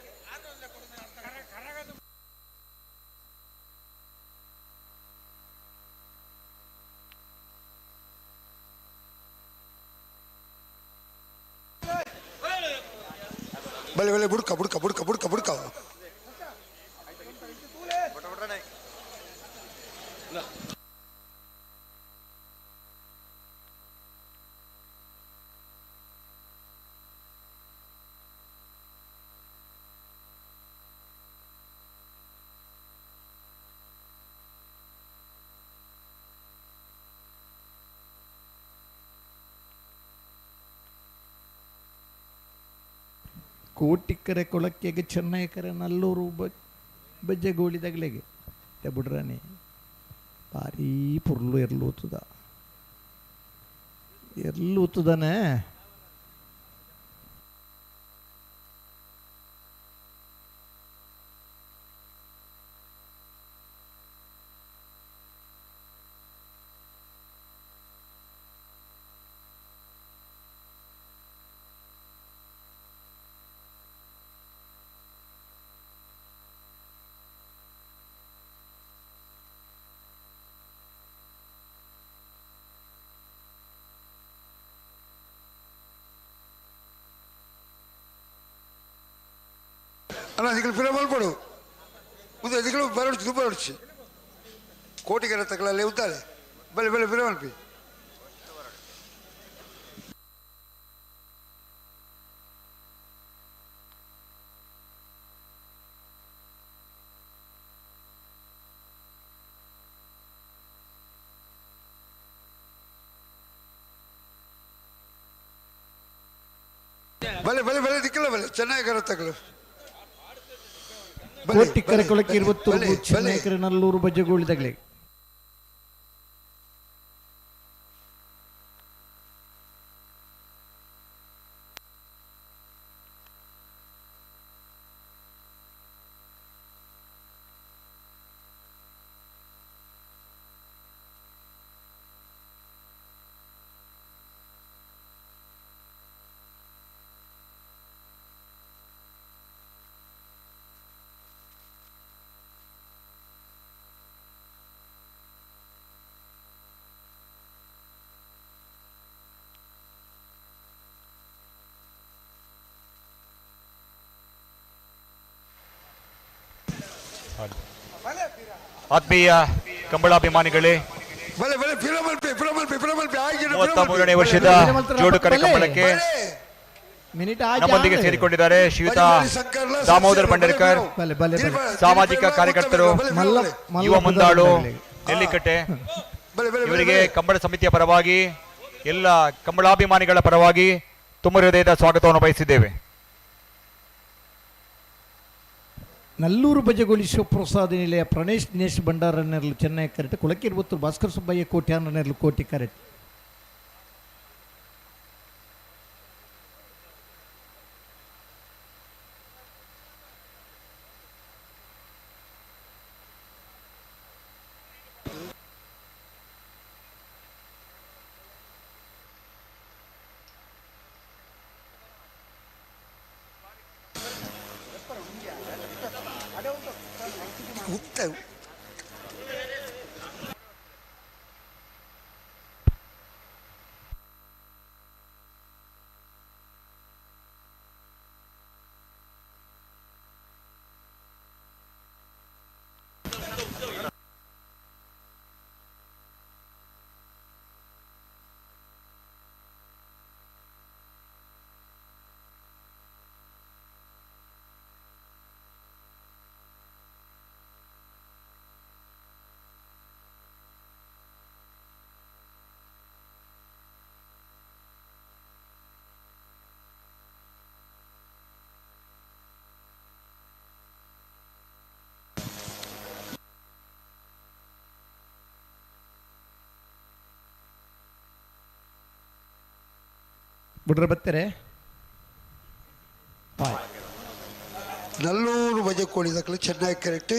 ಬಲೆ ಬಲೆ ಬುಡ್ಕ ಬುಡ್ಕ ಬುಡ್ಕ ಬುಡ್ಕ ಬುಡ್ಕ ಕೋಟಿಕ್ಕರೆ ಕೊಳಕ್ಕೆಗೆ ಚೆನ್ನೈಕರೆ ನಲ್ಲೂರು ಬಜ್ಜೆಗೋಳಿ ತಗಲೆಗೆ ಬುಡ್ರಾನೆ ಭಾರೀ ಪುರ್ಲು ಎರ್ಲೂತದ ಎರ್ಲೂತದಾನೆ. ಅಲ್ಲ ನಿಗಳು ಫಿಲಮ್ ಮಲ್ಪಡು ಮುಂದೆ ನಿಗಳು ಬರಡ್ಚು ತುಂಬ ಬರಡ್ಚು ಕೋಟಿಗೆರೆ ತಗೊಳ್ಳಲ್ಲಿ ಉದ್ದಾಳೆ ಬಲೆ ಬಲೆ ಫಿಲಮ್ ಅನ್ಪಿ. ಬಲೆ ಬಲೆ ಬಲೆ ದಿಕ್ಕಲ್ಲ ಬಲೆ ಚೆನ್ನಾಗಿ ಕರತ್ತಗಳು. ಕೋಟಿಕ್ಕರೆ ಕೊಳಕ್ಕೆ ಇರುವತ್ತೂರು ಚೆನ್ನೈಕರೆ ನಲ್ಲೂರು ಬಜ್ಜೆಗೋಳಿ ತಗಲಿ. ಆತ್ಮೀಯ ಕಂಬಳಾಭಿಮಾನಿಗಳೇ, 33ನೇ ವರ್ಷದ ಜೋಡುಕರೆ ಕಂಬಳಕ್ಕೆ ನಮ್ಮೊಂದಿಗೆ ಸೇರಿಕೊಂಡಿದ್ದಾರೆ ಶ್ರೀಯುತ ದಾಮೋದರ್ ಭಂಡಾರ್ಕರ್, ಸಾಮಾಜಿಕ ಕಾರ್ಯಕರ್ತರು, ಯುವ ಮುಂದಾಳು, ನೆಲ್ಲಿಕಟ್ಟೆ. ಇವರಿಗೆ ಕಂಬಳ ಸಮಿತಿಯ ಪರವಾಗಿ, ಎಲ್ಲ ಕಂಬಳಾಭಿಮಾನಿಗಳ ಪರವಾಗಿ ತುಂಬ ಹೃದಯದ ಸ್ವಾಗತವನ್ನು ಬಯಸಿದ್ದೇವೆ. ನಲ್ಲೂರು ಬಜಗೋಳಿ ಶಿವಪ್ರಸಾದ ನಿಲಯ ಪ್ರಣೇಶ್ ದಿನೇಶ್ ಭಂಡಾರ ನೆರಳು ಚೆನ್ನೈ ಕರೆಟ್, ಕೊಳಕಿರುವತ್ತೂರು ಭಾಸ್ಕರ್ ಸುಬ್ಬಯ್ಯ ಕೋಟ್ಯಾನ ನೆರಳು ಕೋಟಿ ಕರೆಟ್. ಬಿಡ್ರೆ ಬರ್ತಾರೆ. ನಲ್ಲೂರು ಬಜೆ ಕೋಳಿದಕ್ಕಲು ಚೆನ್ನಾಗಿ ಕರೆಕ್ಟ್,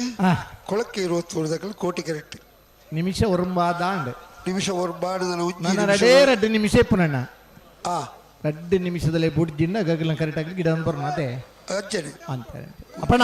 ಕೊಳಕ್ಕೆ ಇರುವ ತೋಳಿದಕ್ಕಲು ಕೋಟಿ ಕರೆಕ್ಟ್. ನಿಮಿಷ ಒರುಂಬಾದಾಂಡ್ ನಿಮಿಷ ಒರುಂಬಾಡು ನನ್ನ ರಡೇ ರಡ್ಡು ನಿಮಿಷ ಪುನಣ್ಣ. ರಡ್ಡು ನಿಮಿಷದಲ್ಲೇ ಬುಡ್ಜಿಂದ ಗಗಲ ಕರೆಕ್ಟ್ ಆಗಿ ಗಿಡ ಬರೋಣ ಅದೇ ಅಂತಾರೆ ಅಪ್ಪಣ.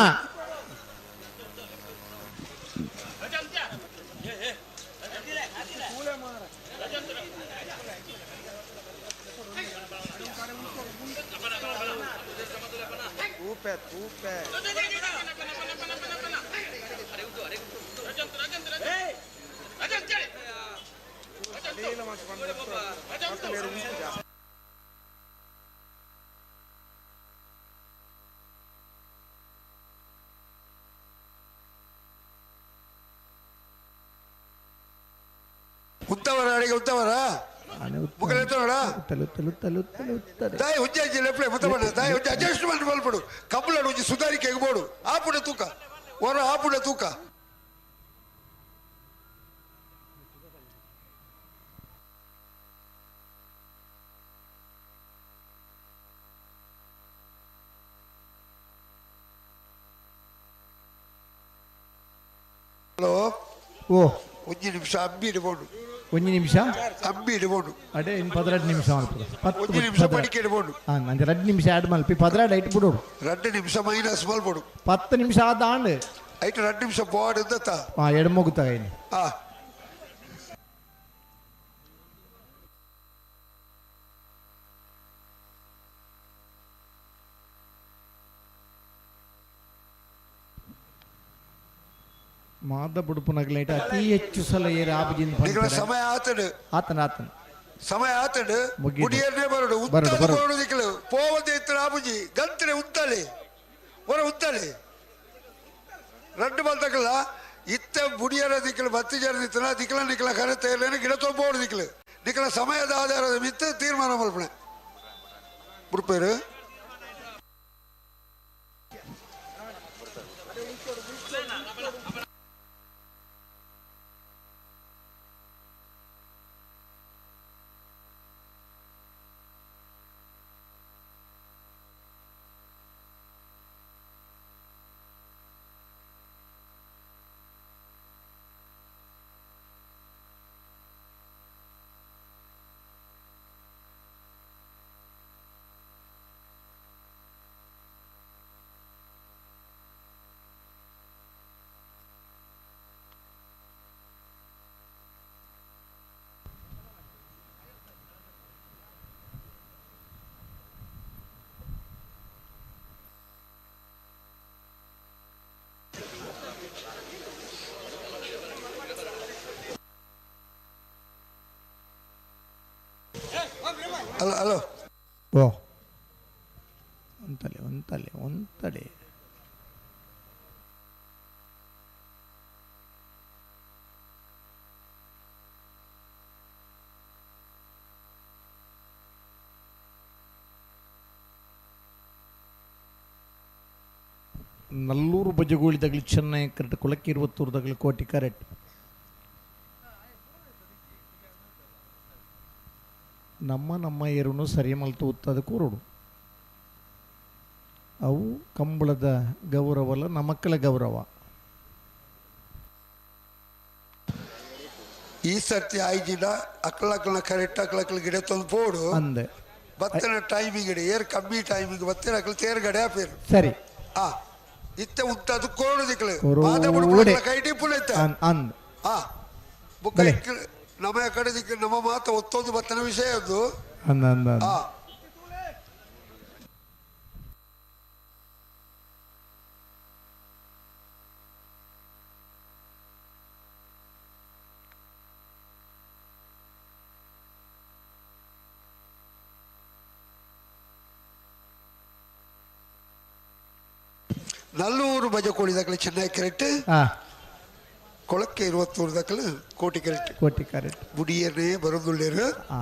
ಉತ್ತವರ ಅಡಿಗೆ ಉತ್ತವರ ತಾಯಿ ಉಜ್ಜೆ ಲೆಪ್ಲೆ ಮುತ್ತಬಣ್ಣ ತಾಯಿ ಉಜ್ಜೆ ಅಡ್ಜಸ್ಟ್ಮೆಂಟ್ ಮಲ್ಪಡು ಕಬ್ಬುಲಡು ಉಜ್ಜಿ ಸುಧಾರಿಕೆ ಬೋಡು ಆಪುಡ ತೂಕ ಹೊರ ಆಪುಡ ತೂಕ. ಹಲೋ ಓ ಒಂಜಿ ನಿಮಿಷ ಅಂಬಿ ಇಡ್ಬೋದು. ಒಂಜಿ ನಿಮಿಷ ಅಂಬಿ ಇಡ್ಬೋದು. ಅಡೆ ಇನ್ನು 12 ನಿಮಿಷ ಮಲ್ಪು. ಒಂಜಿ ನಿಮಿಷ ಪಡಿಕೆ ಇಡ್ಬೋದು. ಹಾಂ ನಂಗೆ 2 ನಿಮಿಷ ಆ್ಯಡ್ ಮಲ್ಪಿ 12 ಐಟ್ ಬಿಡೋಡು. 2 ನಿಮಿಷ ಮೈನಸ್ ಮಲ್ಪಡು. 10 ನಿಮಿಷ ಆದ ಆಂಡ್ ಐಟ್ 2 ನಿಮಿಷ ಬೋರ್ಡ್ ಇದ್ದತ್ತ. ಹಾಂ ಎಡಮೋಗುತ್ತ ಇನ್ನು. ಹಾಂ ಮಾದ ಬುಡುಪುನಗ್ಲೈಟ್ ಅತಿ ಹೆಚ್ಚು ಸಲ ಏರಿ ಆಪಜಿಂದ ಸಮಯ ಆತಡು ಆತನ ಆತನ ಸಮಯ ಆತಡು ಮುಡಿಯನ್ನೇ ಬರಡು ಉತ್ತಲು ಬರಡು ದಿಕ್ಕಲು ಪೋವಂತೆ ಇತ್ತು ಆಪುಜಿ ಗಂತನೆ ಉತ್ತಲೆ ಹೊರ ಉತ್ತಲೆ ರಡ್ಡು ಬಲ್ತಕ್ಕಲ್ಲ ಇತ್ತ ಬುಡಿಯರ ದಿಕ್ಕಲು ಬತ್ತಿ ಜನ ದಿತ್ತನ ದಿಕ್ಕಲ ನಿಕ್ಕಲ ಕರೆ ತೇರ್ಲೇನೆ ಗಿಡ ತೊಂಬೋಡು ದಿಕ್ಕಲು ನಿಕ್ಕಲ ಸಮಯದ ಆಧಾರದ ಮಿತ್ತ ತೀರ್ಮಾನ ಮಲ್ಪಣೆ ಬುಡುಪೇರು. ಹಲೋ ಓ ಒಂತಲೆ ಒಂತಲೆ ಒಂತಡೆ ನಲ್ಲೂರು ಬಜಗೋಳಿ ತಗಲಿ ಚೆನ್ನೈ ಕರೆಕ್ಟ್ ಕುಲಕ್ಕಿ ಇರುವತ್ತೂರು ತಗಲಿ ಕೋಟಿ ಕರೆಕ್ಟ್. ನಮ್ಮ ನಮ್ಮ ಏರುನು ಸರಿ ಮಲ್ತು ಉತ್ತದ ಕೂರುಡು ಅವು ಕಂಬಳದ ಗೌರವಲ್ಲ ನಮಕ್ಕಳ ಗೌರವ. ಈ ಸರ್ತಿ ಆಯ್ಜಿಡ ಅಕ್ಲಕ್ಲನ ಕರೆಕ್ಟ್ ಅಕ್ಲಕ್ಲ ಗಿಡ ತಂದು ಪೋಡು ಅಂದೆ ಬತ್ತನ ಟೈಮಿಗೆ ಏರ್ ಕಮ್ಮಿ ಟೈಮಿಗೆ ಬತ್ತನ ಅಕ್ಲ ತೇರು ಗಡೆ ಆಪೇರು ಸರಿ ಆ ಇತ್ತೆ ಉತ್ತದು ಕೋಡು ದಿಕ್ಲು ಕೋರೋಡೆ. ಕೈ ಟಿಪ್ಪುನ ಇತ್ತ ಅಂದ್ ಆ ಬುಕ್ಕ ಬಲೆ. ನಮ್ಮ ಕಡೆ ದಿಕ್ಕು ನಮ್ಮ ಮಾತ ಒತ್ತೊಂದು ಬತ್ತನ ವಿಷಯ ಅದು ಅಂದ ಅಂದ ಅಂದ. ಆ ನಲ್ಲೂರು ಬಜಕೋಳಿ ದಾಖಲೆ ಚೆನ್ನೈ ಕರೆಕ್ಟ್ ಆ ಕೊಳಕ್ಕೆ ಇರುವತ್ತೂರು ದಾಖಲೆ ಕೋಟಿ ಕರೆಕ್ಟ್ ಕೋಟಿ ಕರೆಕ್ಟ್ ಬುಡಿಯನ್ನೇ ಬರೋದುಳ್ಳೇರು ಆ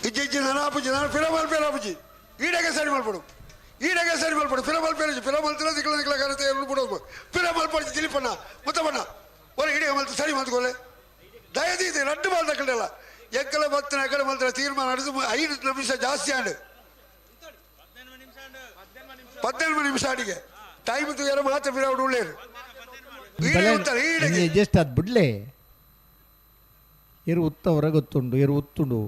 ಇಜ್ಜಿ ಇಜ್ಜಿ ನಾನು ಆಪುಜಿ ನಾನು ಫಿಲಮ್ ಅಲ್ಪೇರ ಆಪುಜಿ ಈಡಾಗೆ ಸರಿ ಮಲ್ಪಡು ಈಡಾಗೆ ಸರಿ ಮಲ್ಪಡು ಫಿಲಮ್ ಅಲ್ಪೇರಜಿ ಫಿಲಮ್ ಅಲ್ತಿರ ದಿಕ್ಲ ದಿಕ್ಲ ಕರತೆ ಎರಡು ಬಿಡೋದು ಫಿಲಮ್ ಅಲ್ಪಡಿಸಿ ದಿಲೀಪಣ್ಣ ಮುತ್ತಪ್ಪಣ್ಣ ಒರೆ ಇಡೀ ಮಲ್ತು ಸರಿ ಮಲ್ತ್ಕೊಲೆ ದಯದೀತಿ ರಡ್ಡು ಮಾಲ್ ತಕ್ಕಂಡಲ್ಲ ಎಕ್ಕಲ ಬತ್ತನ ಎಕ್ಕಡ ಮಲ್ತರ ತೀರ್ಮಾನ ನಡೆದು 5 ನಿಮಿಷ ಜಾಸ್ತಿ ಆಂಡು 18 ನಿಮಿಷ ಅಡಿಗೆ ಟೈಮ್ ತುಯಾರ ಮಾತ್ರ ಫಿಲಮ್ ಉಳ್ಳೇರು ಈಡೆ ಉತ್ತರ ಈಡೆಗೆ ಜಸ್ಟ್ ಅದು ಬಿಡ್ಲೆ ಇರು ಉತ್ತವರ ಗೊತ್ತುಂಡು ಇರು ಉತ್ತುಂಡು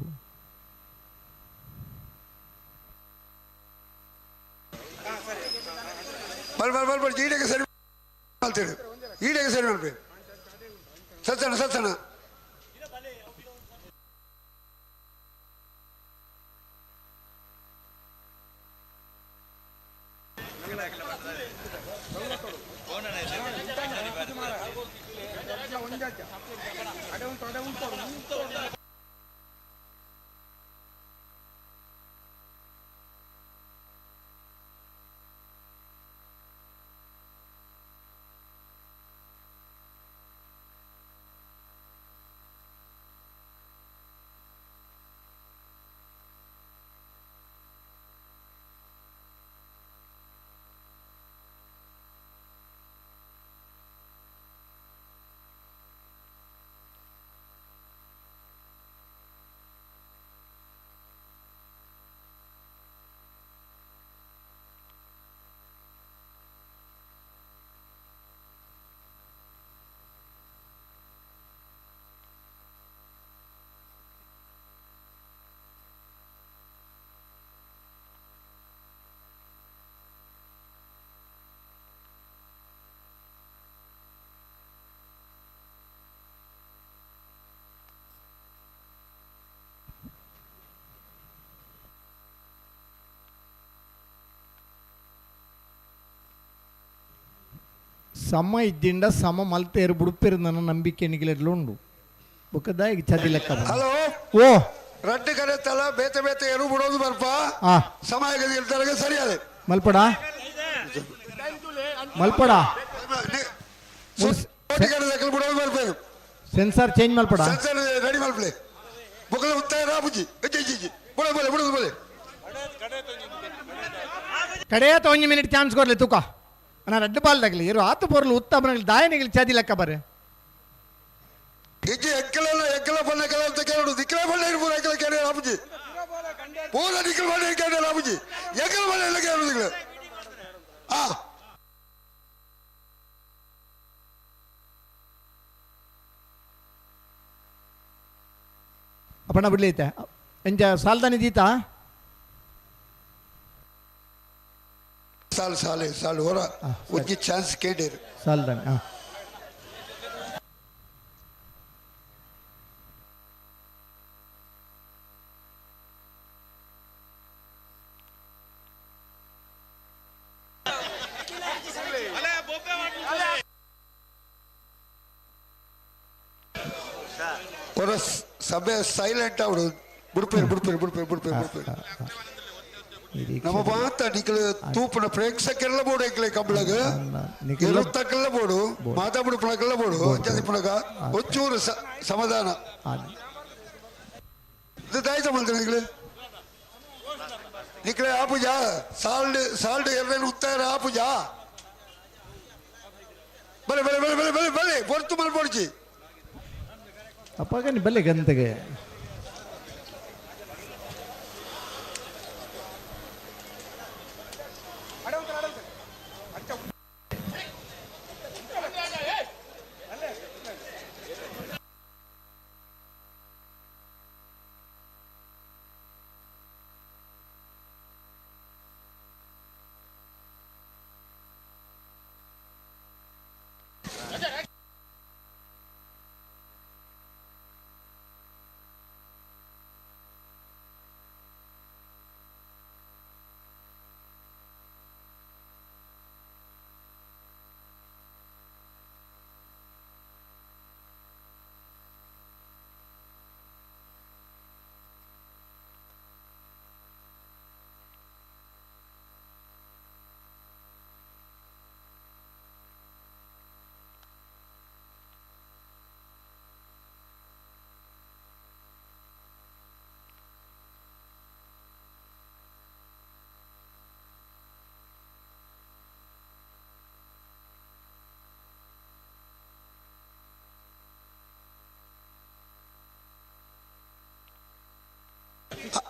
ಬಲ್ ಬಲ್ ಬಲ್ ಬಲ್ ಈಡೆಗೆ ಸರಿ ಮಲ್ತೇವೆ ಈಡೆಗೆ ಸರಿ ಮಲ್ಪೆ ಸತ್ತಣ ಸತ್ತಣ ಸಮ ಇದ್ದಿಂದ ಸಮ ಮಲ್ತೇರು ಬುಡುಪೇರು ನನ್ನ ನಂಬಿಕೆ ನಿಗಲೆಡ್ಲು ಉಂಡು ಬೊಕ್ಕದಾಯಿಗೆ ಚದಿ ಲೆಕ್ಕ. ಹಲೋ ಓ ರಡ್ಡು ಕಡೆ ತಲ ಬೇತೆ ಬೇತೆ ಎರು ಬಿಡೋದು ಬರ್ಪ ಸಮಯ ಇರ್ತಾರೆ ಸರಿಯಾದ ಮಲ್ಪಡ ಮಲ್ಪಡ ಬಿಡೋದು ಬರ್ಬೇಕು. ಸೆನ್ಸಾರ್ ಚೇಂಜ್ ಮಲ್ಪಡ ಸೆನ್ಸರ್ ರೆಡಿ ಮಲ್ಪಲೆ ಬೊಕ್ಕದ ಉತ್ತಾಯ ರಾಪುಜಿ ಇಜ್ಜಿ ಇಜ್ಜಿ ಬುಡ ಬಲೆ ಬಿಡೋದು ಬಲೆ ಕಡೆಯ ಒಂಜಿ ಮಿನಿಟ್ ಚಾನ್ಸ್ ಕೊರ್ಲಿ ತೂಕ ನಾ ರಡ್ಡು ಬಾಲ್ ತಗಲಿ ಇರು ಆತು ಪೊರ್ಲು ಉತ್ತಮ ದಾಯನಿಗೆ ಚಾದಿ ಲೆಕ್ಕ ಬರೆ ಇಜ್ಜಿ ಎಕ್ಕಲೆಲ್ಲ ಎಕ್ಕಲ ಬಣ್ಣ ಕೆಲ ಅಂತ ಕೇಳೋದು ದಿಕ್ಕಲ ಬಣ್ಣ ಇರ್ಬೋದು ಎಕ್ಕಲ ಕೇಳಿ ರಾಪುಜಿ ಪೂರ ದಿಕ್ಕಲ ಬಣ್ಣ ಕೇಳಿ ರಾಪುಜಿ ಎಕ್ಕಲ ಬಣ್ಣ ಎಲ್ಲ ಕೇಳೋದು ಆ ಅಪ್ಪಣ್ಣ ಬಿಡ್ಲಿ ಐತೆ ಎಂಜ ಸಾಲ್ದಾನಿ ದೀತಾ ಸಾಲು ಸಾಲು ಸಾಲು ಹೊರ ಒಂಜಿ ಚಾನ್ಸ್ ಕೇಳಿರು ಸಾಲ್ದಾನಿ ಹಾಂ ಹೊರ ಸಭೆ ಸೈಲೆಂಟ್ ಅವಡು ಬುಡ್ಪೇರು ಬುಡ್ಪೇರು ಬುಡ್ಪೇರು ಬುಡ್ಪೇರು ಬುಡ್ಪೇರು ನಮ್ಮ ಮಾತ ನಿಕಲು ತೂಪುನ ಪ್ರೇಕ್ಷಕರೆಲ್ಲ ಬೋಡು ಎಂಕ್ಲೆ ಕಂಬಳಗ ಎರುತ್ತಕ್ಕೆಲ್ಲ ಬೋಡು ಮಾತಾ ಬುಡುಪನಕ್ಕೆಲ್ಲ ಬೋಡು ಅಂಚದಿಪ್ಪುನಗ ಒಂಚೂರು ಸಮಾಧಾನ ಇದು ದಾಯ್ತ ಮಂತ್ರ ನಿಕ್ಲೆ ನಿಕ್ಲೆ ಆಪುಜಾ ಸಾಲ್ಡ್ ಸಾಲ್ಡ್ ಎರಡೇನು ಉತ್ತಾರ ಆಪುಜಾ ಬಲೆ ಬಲೆ ಬಲೆ ಬಲೆ ಬಲೆ ಬಲೆ ಪೊರ್ತು ಮಲ್ಪೊಡ್ಚಿ ಅಪ್ಪಾಗ ಬಲ್ಲೆ ಗಂತೆಗೆ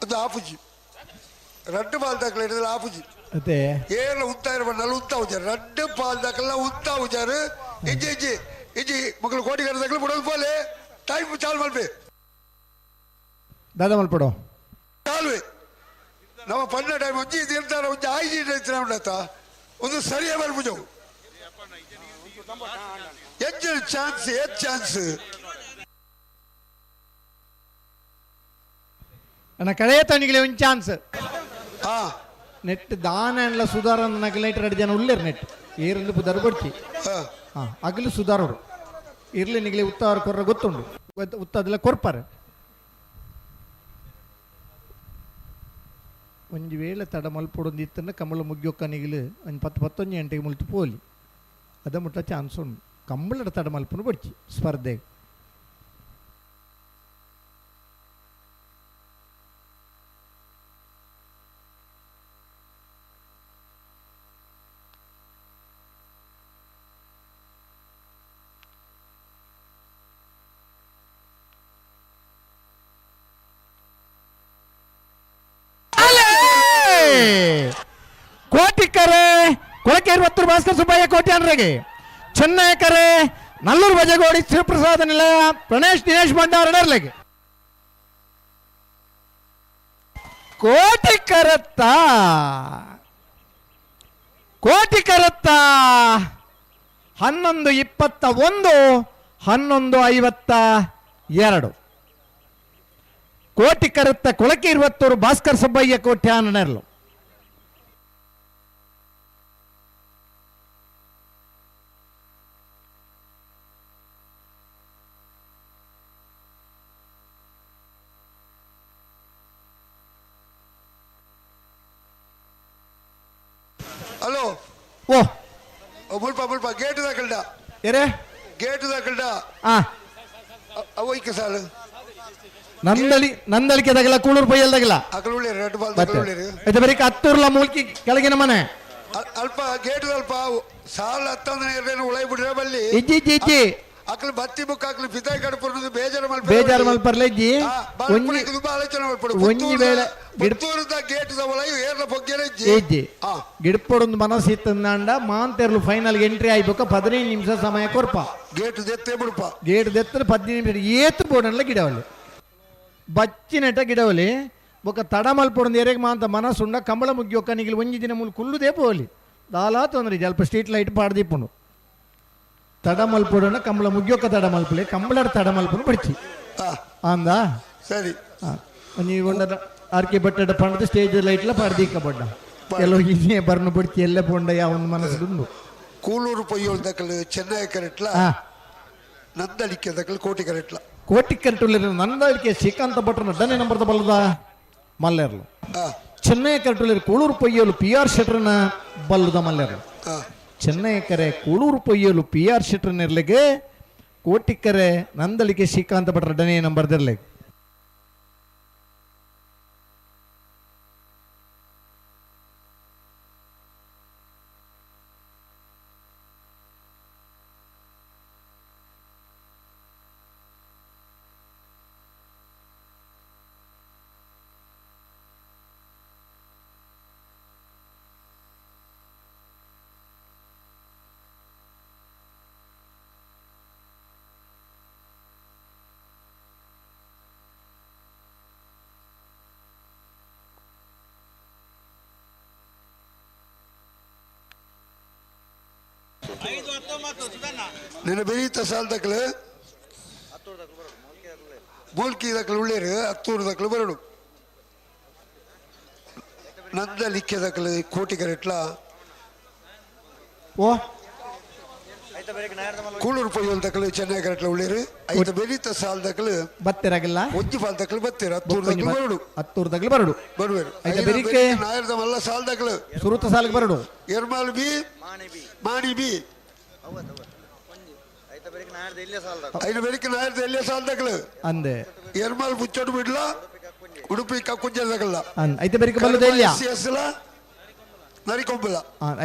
ಅದು ಆಪುಜಿ ರಡ್ಡು ಬಾಲ್ ದಾಖಲೆ ಹಿಡಿದ್ರೆ ಆಪುಜಿ ಅದೇ ಏಳು ಉತ್ತಾರ ಬಂಡಲ್ ಉತ್ತಾ ಉಜಾರು ರಡ್ಡು ಬಾಲ್ ದಾಖಲ ಉತ್ತಾ ಉಜಾರು ಇಜ್ಜಿ ಇಜ್ಜಿ ಇಜ್ಜಿ ಮಕ್ಕಳು ಕೋಟಿ ದಾಖಲೆ ಬಿಡೋದು ಪೋಲೆ ಟೈಮ್ ಚಾಲು ಮಲ್ಪೆ ದಾದಾ ಮಲ್ಪಡು ಚಾಲುವೆ ನಮ್ಮ ಪನ್ನ ಟೈಮ್ ಒಂಜಿ ಇದು ಇರ್ತಾರೆ ಒಂಜಿ ಆಯ್ಜಿ ಇರ್ತಾರೆ ಒಂದು ಸರಿಯೇ ಬರ್ಪುಜವು ಹೆಚ್ಚು ಚಾನ್ಸ್ ಏತ್ ಚಾನ್ಸ್ ನನ್ನ ಕಡೆಯ ತಣಿಗೆ ಒಂದು ಚಾನ್ಸ್ ನೆಟ್ ದಾನ ಎಲ್ಲ ಸುಧಾರ ನಗಲೈಟ್ ಎರಡು ಜನ ಉಳ್ಳೇರು ನೆಟ್ ಏರಂದು ಪುದಾರು ಕೊಡ್ಚಿ ಹಾಂ ಅಗಲು ಸುಧಾರೋರು ಇರ್ಲಿ ನಿಗಲಿ ಉತ್ತಾರ ಕೊರ್ರ ಗೊತ್ತುಂಡು ಉತ್ತದೆಲ್ಲ ಕೊರ್ಪಾರೆ. ಒಂಜಿ ವೇಳೆ ತಡ ಮಲ್ಪೊಡೊಂದು ಇತ್ತಂಡ ಕಂಬಳ ಮುಗ್ಯೊಕ್ಕ ನಿಗಿಲು ಒಂಜಿ ಪತ್ತು ಪತ್ತೊಂಜಿ ಗಂಟೆಗೆ ಮುಲ್ತು ಪೋಲಿ ಅದ ಮುಟ್ಟ ಚಾನ್ಸ್ ಉಂಡು ಕಂಬಳದ ತಡ ಮಲ್ಪುನು ಬಡ್ಚಿ ಸ್ಪರ್ಧೆ. ಕೋಟಿಕರೆ ಕೊಳಕೇರಿ ಒತ್ತೂರು ಭಾಸ್ಕರ್ ಸುಬ್ಬಯ್ಯ ಕೋಟ್ಯಾನ್ರಿಗೆ, ಚೆನ್ನಯಕರೆ ನಲ್ಲೂರು ಬಜಗೋಡಿ ಶಿವಪ್ರಸಾದ ನಿಲಯ ಪ್ರಣೇಶ್ ದಿನೇಶ್ ಭಂಡಾರಡರ್ಲೆಗೆ. ಕೋಟಿ ಕರತ್ತ ಕೋಟಿ ಕರತ್ತ 11:21 11:52. ಕೋಟಿ ಕರತ್ತ ಕೊಳಕೇರಿ ಒತ್ತೂರು ಭಾಸ್ಕರ್ ಸುಬ್ಬಯ್ಯ ಓ ಮುಲ್ಪ ಮುಲ್ಪ ಗೇಟ್ ದಾಕಲ್ಡ ಎರೆ ಗೇಟ್ ದಾಕಲ್ಡ ಆ ಅವೈಕೆ ಸಾಲು ನಂದಳಿ ನಂದಳಿಕೆ ದಗಲ ಕೂಳೂರು ಪೊಯ್ಯಲ್ ದಗಲ ಅಕಲ್ ಉಳ್ಳೇರು ರೆಡ್ ಬಾಲ್ ಮತ್ತೆ ಉಳ್ಳೇರು ಇದು ಬರೀ ಹತ್ತೂರ್ಲ ಮೂಲ್ಕಿ ಕೆಳಗಿನ ಮನೆ ಅಲ್ಪ ಗೇಟ್ ಅಲ್ಪ ಸಾಲ ಹತ್ತಂದ್ರೆ ಎರಡೇನು ಉಳೈ ಬಿಡ್ರೆ ಬಲ್ಲಿ ಇಜ್ಜಿ ಇಜ್ಜಿ ಇಜ್ಜಿ ಅಕಲ್ ಬತ್ತಿ ಬುಕ್ ಅಕಲ್ ಪಿತಾಯಿ ಕಡಪುರ್ನದು ಬೇಜಾರು ಮಲ್ಪ ಬೇಜಾರು ಮಲ್ಪರ್ಲೆ ಇಜ್ಜಿ ಒಂಜಿ ಆಲೋಚನೆ ಮಲ್ಪಡು ಒಂಜಿ ವೇಳೆ ಪುತ್ತೂರುದ ಗೇಟ್ the ಒಳೈ ಏರ್ಲ ಪೊಗ್ಗೆರೆ ಇಜ್ಜಿ ಇಜ್ಜಿ ಗಿಡ್ಪೊಡೊಂದು ಮನಸ್ಸು ಇತ್ತಂದಾಂಡ ಮಾಂತೆರ್ಲು ಫೈನಲ್ ಎಂಟ್ರಿ ಆಯ್ಬೇಕು 15 ನಿಮಿಷ ಸಮಯ ಕೊರ್ಪ ಗೇಟ್ ದೆತ್ತೆ ಬಿಡುಪ ಗೇಟ್ ದೆತ್ತರೆ 15 ನಿಮಿಷ ಏತು ಬೋಡನ್ಲ ಗಿಡವಲ್ಲಿ ಬಚ್ಚಿನೆಟ ಗಿಡವಲಿ ಬೊಕ ತಡ ಮಲ್ಪೊಡೊಂದು ಎರೆಗ್ ಮಾಂತ ಮನಸ್ಸುಂಡ ಕಂಬಳ ಮುಗ್ಯೊಕ್ಕ ನಿಗಿಲ್ ಒಂಜಿ ದಿನ ಮೂಲು ಕುಲ್ಲುದೇ ಪೋಲಿ ದಾಲಾ ತೊಂದರೆ ಅಲ್ಪ ಸ್ಟ್ರೀಟ್ ಲೈಟ್ ಪಾಡ್ದಿಪ್ಪುಂಡು ತಡ ಮಲ್ಪೊಡೋಣ ಕಂಬಳ ಮುಗ್ಯೊಕ್ಕ ತಡ ಮಲ್ಪಲೆ ಕಂಬಳಡ್ ತಡ ಮಲ್ಪುನು ಬಡಿಚಿ ಅಂದ ಸರಿ ಒಂಜಿ ಒಂಡ ಆರ್ ಕೆ ಭಟ್ಟಡ ಪಂಡದ ಸ್ಟೇಜ್ ಲೈಟ್ಲ ಪಾಡ್ದೀಕ ಬಡ್ಡ ಕೆಲವು ಇನ್ನೇ ಬರ್ನು ಬಿಡ್ತಿ ಎಲ್ಲ ಪೋಂಡ ಯಾವ ಒಂದು ಮನಸ್ಸುಂಡು ಕೂಳೂರು ಪೊಯ್ಯೋಳ್ ದಕಲು ಚೆನ್ನೈ ಕರೆಟ್ಲ ನಂದಳಿಕೆ ದಕಲು ಕೋಟಿ ಕರೆಟ್ಲ ಕೋಟಿ ಕರೆಟುಲ್ಲ ನಂದಳಿಕೆ ಶ್ರೀಕಾಂತ ಭಟ್ರನ ಡನ್ನೆ ನಂಬರ್ದ ಬಲ್ಲದ ಮಲ್ಲೇರ್ಲು ಚೆನ್ನೈ ಕರೆಟುಲ್ಲ ಕೂಳೂರು ಪೊಯ್ಯೋಲು ಪಿ ಆರ್ ಶೆಟ್ರನ ಬಲ್ಲದ ಮಲ್ಲೇರ್ಲು ಚೆನ್ನೈ ಕರೆ ಕೂಳೂರು ಪೊಯ್ಯೋಲು ಪಿ ಆರ್ ಶೆಟ್ರನಿರ್ಲಿಗೆ ಕೋಟಿಕ್ಕರೆ ನಂದಳಿಕೆ ಶ್ರೀಕಾಂತ ಭಟ್ರ ಡನೆ ನಂಬರ್ದಿರ್ಲಿಗೆ ನಿನ್ನ ಬೆರೀತ ಸಾಲ್ ದಕಲು ಮೂಲ್ಕಿ ದಕಲು ಉಳ್ಳೇರು ಹತ್ತೂರು ದಕಲು ಬರಡು ನಂದಲಿಕ್ಕೆ ದಕಲು ಕೋಟಿ ಕರೆಟ್ಲ ಓ ಕೂಳೂರು ಪೊಯ್ಯೋಲ್ ದಕಲು ಚೆನ್ನೈ ಕರೆಟ್ಲ ಉಳ್ಳೇರು ಐತ ಬೆರೀತ ಸಾಲ್ ದಕಲು ಬತ್ತಿರಾಗಿಲ್ಲ ಒಂಜಿ ಪಾಲ್ ದಕಲು ಬತ್ತೀರ ಹತ್ತೂರು ದಕಲು ಬರಡು ಹತ್ತೂರು ದಕಲು ಬರಡು ಬರುವೇರು ಐತ ಬೆರಿಕೆ ನಾಯರ್ದ ಮಲ್ಲ ಸಾಲ್ ದಕಲು ಸುರುತ ಸಾಲಿಗೆ ಬರಡು ಎರ್ಮಾಲ್ ಬಿ ಮಾಣಿ ಬಿ ಐನ ಬೆರಿಕೆ ನಾಯರ್ದ ಎಲ್ಲೇ ಸಾಲ್ ದಕಲು ಅಂದೆ ಎರ್ಮಾಲ್ ಮುಚ್ಚೋಡು ಬಿಡ್ಲ ಉಡುಪಿ ಕಕ್ಕುಂಜ ದಕಲ್ಲ ಅಂದ್ ಐತ ಬೆರಿಕೆ ಬಲ್ಲದ ಎಲ್ಲಿಯ ಎಸ್ಲ ನರಿಕೊಂಬಲ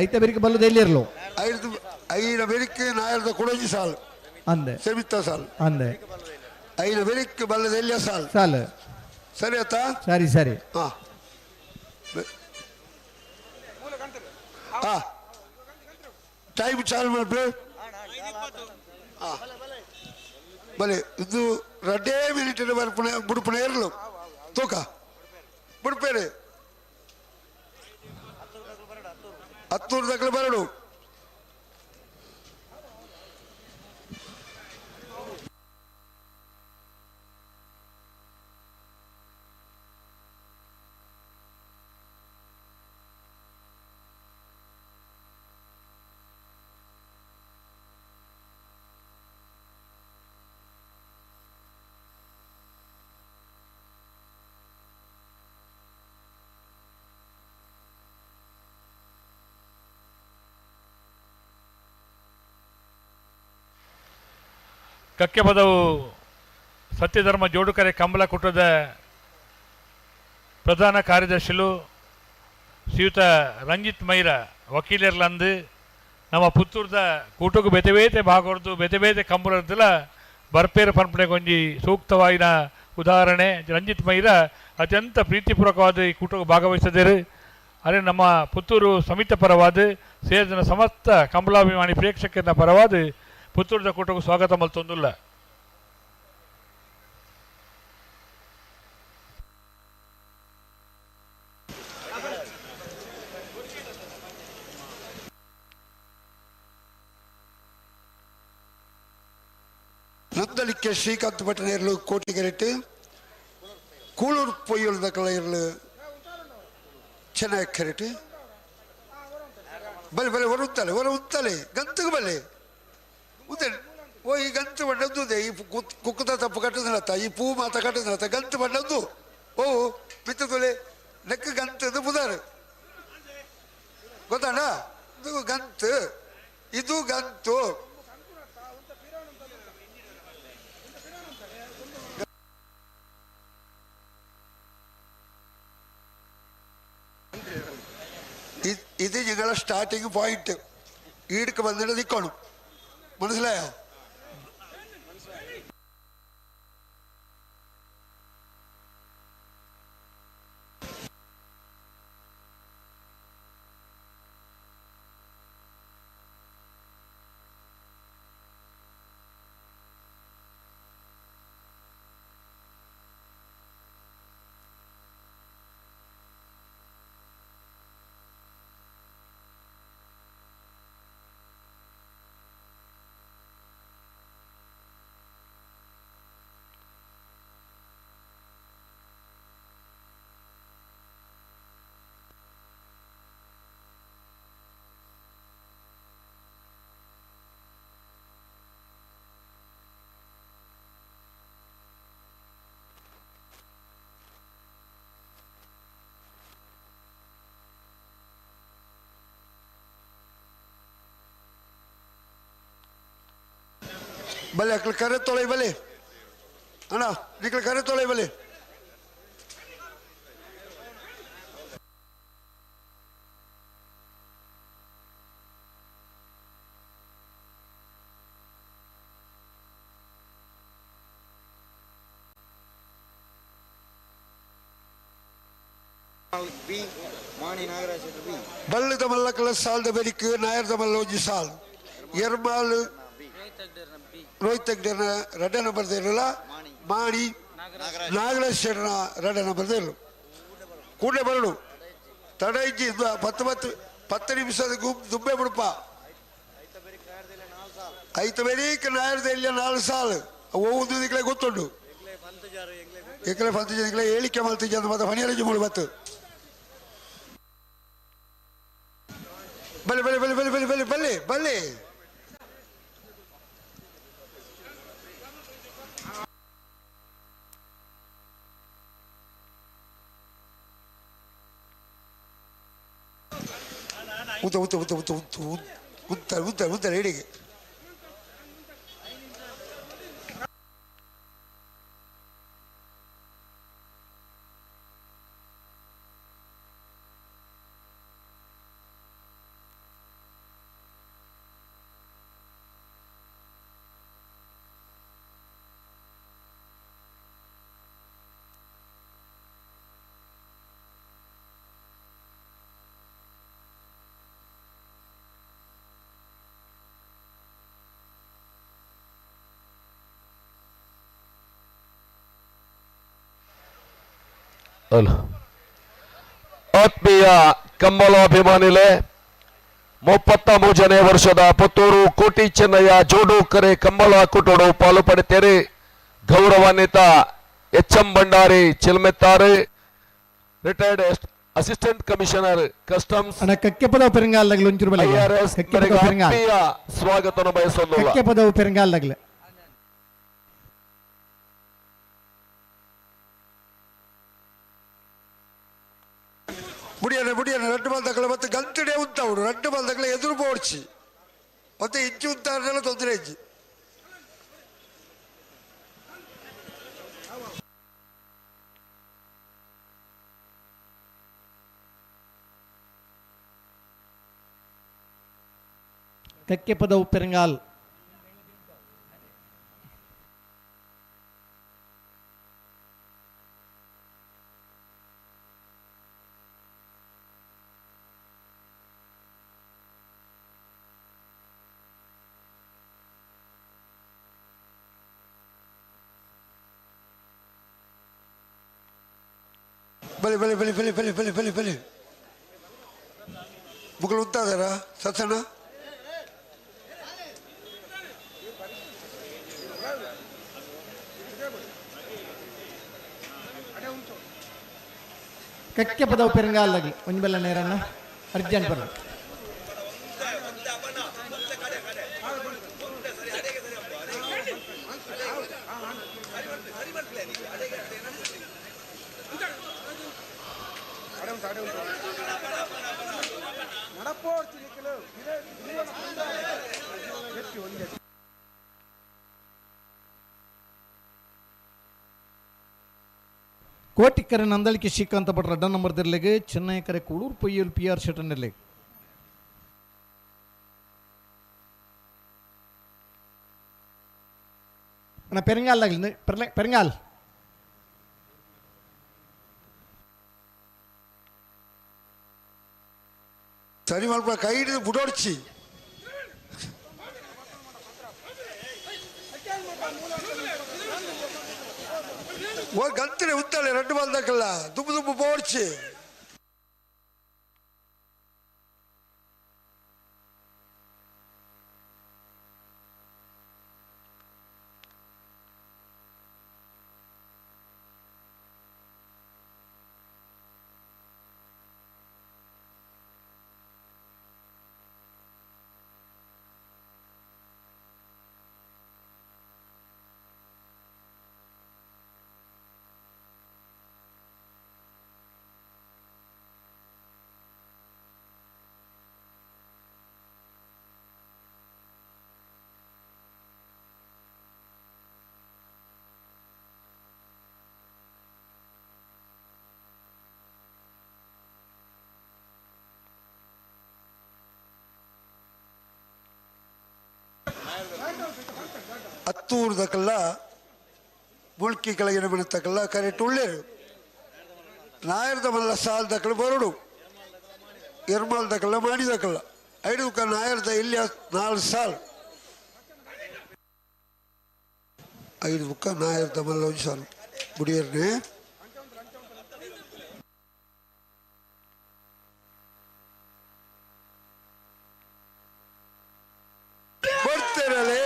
ಐತ ಬೆರಿಕೆ ಬಲ್ಲದ ಎಲ್ಲಿರ್ಲು ಐದು ಐನ ಬೆರಿಕೆ ನಾಯರ್ದ ಕೊಡೋಜಿ ಸಾಲ್ ಅಂದೆ ಸೆಮಿತ್ತ ಸಾಲ್ ಅಂದೆ ಐನ ಬೆರಿಕೆ ಬಲ್ಲದ ಎಲ್ಲಿಯ ಸಾಲ್ ಸಾಲು ಸರಿ ಆತಾ ಸರಿ ಸರಿ ಹಾ ಹಾ ಟೈಮ್ ಚಾಲು ಮಾಡ್ರಿ ಹಾ ಬಲೆ ಇದು ರಡ್ಡೇ ಮಿನಿಟ್ ಬರ್ಪುಣೆ ಬುಡುಪುಣೆ ಇರಲು ತೂಕ ಬುಡುಪೇರೆ ಹತ್ತೂರು ದಕ್ಕಲು ಬರಡು ಕಕ್ಕೆಪದವು ಸತ್ಯಧರ್ಮ ಜೋಡುಕರೆ ಕಂಬಳಕೂಟದ ಪ್ರಧಾನ ಕಾರ್ಯದರ್ಶಿಲು ಶ್ರೀಯುತ ರಂಜಿತ್ ಮೈರ ವಕೀಲರ್ಲಂದು ನಮ್ಮ ಪುತ್ತೂರ್ದ ಕೂಟకు ಬೇತೆ ಬೇತೆ ಭಾಗವರ್ದು ಬೇತೆ ಬೇತೆ ಕಂಬಳರ್ದಲ ಬರ್ಪೇರು ಪನ್ಪಣೆಗೆ ಒಂಜಿ ಸೂಕ್ತವಾಯಿನ ಉದಾಹರಣೆ. ರಂಜಿತ್ ಮೈರ ಅತ್ಯಂತ ಪ್ರೀತಿಪೂರ್ವಕವಾದ ಈ ಕೂಟಕ್ಕೆ ಭಾಗವಹಿಸದಿರು. ಅದೇ ನಮ್ಮ ಪುತ್ತೂರು ಸಮಿತ ಪರವಾದ ಸೇರಿದ ಸಮಸ್ತ ಕಂಬಳಾಭಿಮಾನಿ ಪ್ರೇಕ್ಷಕರ ಪರವಾದ ಪುತ್ತೂರದ ಕೂಟಕ್ಕೆ ಸ್ವಾಗತ ಮಲ್ತೊಂದುಲ್ಲ. ನಂದಳಿಕೆ ಶ್ರೀಕಾಂತ್ ಭಟ್ಟನೇರ್ಲು ಕೋಟಿಗೆರೆಟ್ಟು ಕೂಳೂರು ಪೊಯ್ಯೊಳ್ದ ಕಳೆಯರ್ಲು ಚೆನ್ನಾಗಿ ಕರೆಟ್ ಬಲೆ ಬಲೆ ಹೊರ ಉತ್ತಲೆ ಹೊರ ಉತ್ತಲೆ ಗಂತಗೆ ಬಲೆ ಉದ್ದೆ ಓ ಈ ಗಂತು ಬಣ್ಣದ್ದು ಈ ಕುಕ್ಕುದ ತಪ್ಪು ಕಟ್ಟದನತ್ತ ಈ ಪೂ ಮಾತ ಕಟ್ಟದನತ್ತ ಗಂತು ಬಣ್ಣದ್ದು ಓ ಪಿತ್ತ ತೊಲೆ ನೆಕ್ ಗಂತದ್ದು ಬುದಾರು ಗೊತ್ತಾಣ ಇದು ಗಂತು, ಇದು ಗಂತು. ഇത് ഞങ്ങളെ സ്റ്റാർട്ടിങ് പോയിന്റ്. ഈടുക്ക് വന്നിട്ട് നിൽക്കണം, മനസ്സിലായോ? ಬಲೆ ಅಕ್ಲ ಕರೆ ತೊಳೆ ಬಲೆ ಅಣ್ಣ, ನಿಕ್ಲ ಕರೆ ತೊಳೆ ಬಲೆ. ಬಲ್ಲದ ಮಲ್ಲಕಲ ಸಾಲ್ದ ಬೆರಿಕು ನಾಯರ್ದ ಮಲ್ಲ ಒಂಜಿ ಸಾಲ್ ಎರ್ಮಾಲ್ ರೋಹಿತ್ ತೆಗ್ಡೇನ ರಡ್ಡ ನಂಬರ್ ಇರಲಿಲ್ಲ, ಮಾಣಿ ನಾಗರಾಜ್ ಶೆಟ್ಟನ ರಡ್ಡ ನಂಬರ್ ಇರಲು. ಕೂಡಲೇ ಬರಡು ತಡ ಇಜ್ಜಿ 10 10 10 ನಿಮಿಷದ ದುಂಬೆ ಬಿಡಪ್ಪ. ಐತ ಬೇರೀಕ್ ನಾಯರ್ದ ಇಲ್ಲ 4 ಸಾಲು ಒವ್ದು ದಿಕ್ಲೆ ಗೊತ್ತುಂಡು. ಎಕ್ಲೆ ಪಂತ ಜನ ಹೇಳಿಕೆ ಮಲ್ತಿಜ ಮತ್ತೆ ಮನೆಯಲ್ಲಿ ಮೂಳು ಬತ್ತು. ಬಲೆ ಬಲೆ ಬಲೆ ಬಲೆ ಬಲೆ ಬಲೆ ಬಲೆ ಬಲೆ. ಉತ್ತ ಉತ್ತ ಉತ್ತ ಉತ್ತ ಉತ್ತ ಉತ್ತ ಉತ್ತ ಉತ್ತ ರೇಡಿಗೆ. ಅಲ್ಲ ಆತ್ಮೀಯ ಕಂಬಳಾಭಿಮಾನಿಲೆ, 33ನೇ ವರ್ಷದ ಪುತ್ತೂರು ಕೋಟಿ ಚೆನ್ನಯ್ಯ ಜೋಡು ಕರೆ ಕಂಬಳ ಕೂಟೋಡು ಪಾಲು ಪಡೆತೇರಿ. ಗೌರವಾನ್ವಿತ H M Bhandari Chilmettare, retired assistant commissioner customs Kakkepadavu ಪೆರಂಗಾಲ್ದಾಗಲು ಒಂಚೂರು ಬಲೆ ಐಆರ್ಎಸ್ ಆತ್ಮೀಯ ಸ್ವಾಗತವನ್ನು ಬಯಸೋಲ್ಲ. ಕಕ್ಕೆಪದವು ಪೆರಂಗಾಲ್ದಾಗಲು ಮುಡಿಯನ ಮುಡಿಯನ ರಡ್ಡು ಬಾಲ್ದಕ್ಕಲ ಮತ್ತು ಗಂತಡೆ ಉಂತಾవుಡು ರಡ್ಡು ಬಾಲ್ದಕ್ಕಲ ಎದುರು ಬೋಡ್ಚಿ ಮತ್ತೆ ಇಂಚು ಉಂತಾರನೆಲ್ಲ ತೊಂದರೆ ಇಜ್ಜಿ. ಕಕ್ಕೆಪದವು ಪೆರಂಗಾಲ್ ಬಲೆ ಬಲೆ ಬಲೆ ಬಲೆ ಬಲೆ ಬಲೆ ಬಲೆ ಬಲೆ ಮುಗಳು ಉಂತಾದಾರ ಸತ್ಸಣ್ಣ. ಕಕ್ಕೆಪದವು ಪೆರಂಗಾಲ್ದಾಗಲಿ ಒಂಜಿ ಬೆಲ್ಲ ನೇರಣ್ಣ ಅರ್ಜೆಂಟ್ ಬರ. ಕೋಟಿಕ್ಕರೆ ನಂದಳಿಕೆ ಶ್ರೀಕಾಂತ ಭಟ್ರ ಅಡ್ಡ ನಂಬರ್ ದಿರ್ಲೆಗ್ ಚೆನ್ನೈಕರೆ ಕುಳೂರ್ ಪೊಯ್ಯಲ್ ಪಿ ಆರ್ ಶೆಟ್ಟನ್ನೆರ್ಲೆಗ್. ಅಣ್ಣ ಪೆರಂಗಾಲ್ ಆಗಲಿ ಪೆರಂಗಾಲ್ ಸರಿ ಮಲ್ಪ ಕೈ ಹಿಡಿದು ಬುಡೋಡ್ಚಿ. ಓ ಗಂತಿನ ಉತ್ತಾಳೆ ರೆಡ್ಡು ಬಾಲ್ದಕ್ಕಲ್ಲ ದುಬ್ಬು ದುಬ್ಬು ಬೋಡ್ಚಿ. ಅತ್ತೂರ್ದಕ್ಕೆಲ್ಲ ಮುಳ್ಕಿ ಕೆಳಗಿನ ಬಿಡತಕ್ಕಲ್ಲ ಕರೆಕ್ಟ್ ಉಳ್ಳೇರು ನಾಯರ್ದ ಮಲ್ಲ ಸಾಲ್ದಕ್ಕಲ್ಲ ಬರಡು ಎರ್ಮಾಲ್ದಕ್ಕಲ್ಲ ಮಾಡಿದಕ್ಕಲ್ಲ ಐದು ನಾಯರ್ದ ಇಲ್ಲಿ 4 ಸಾಲು 5 ಬುಕ್ಕ ನಾಯರ್ದ ಮಲ್ಲ 1 ಸಾಲು ಬುಡಿಯರ್ನೆ ಬರ್ತಿರಲೇ.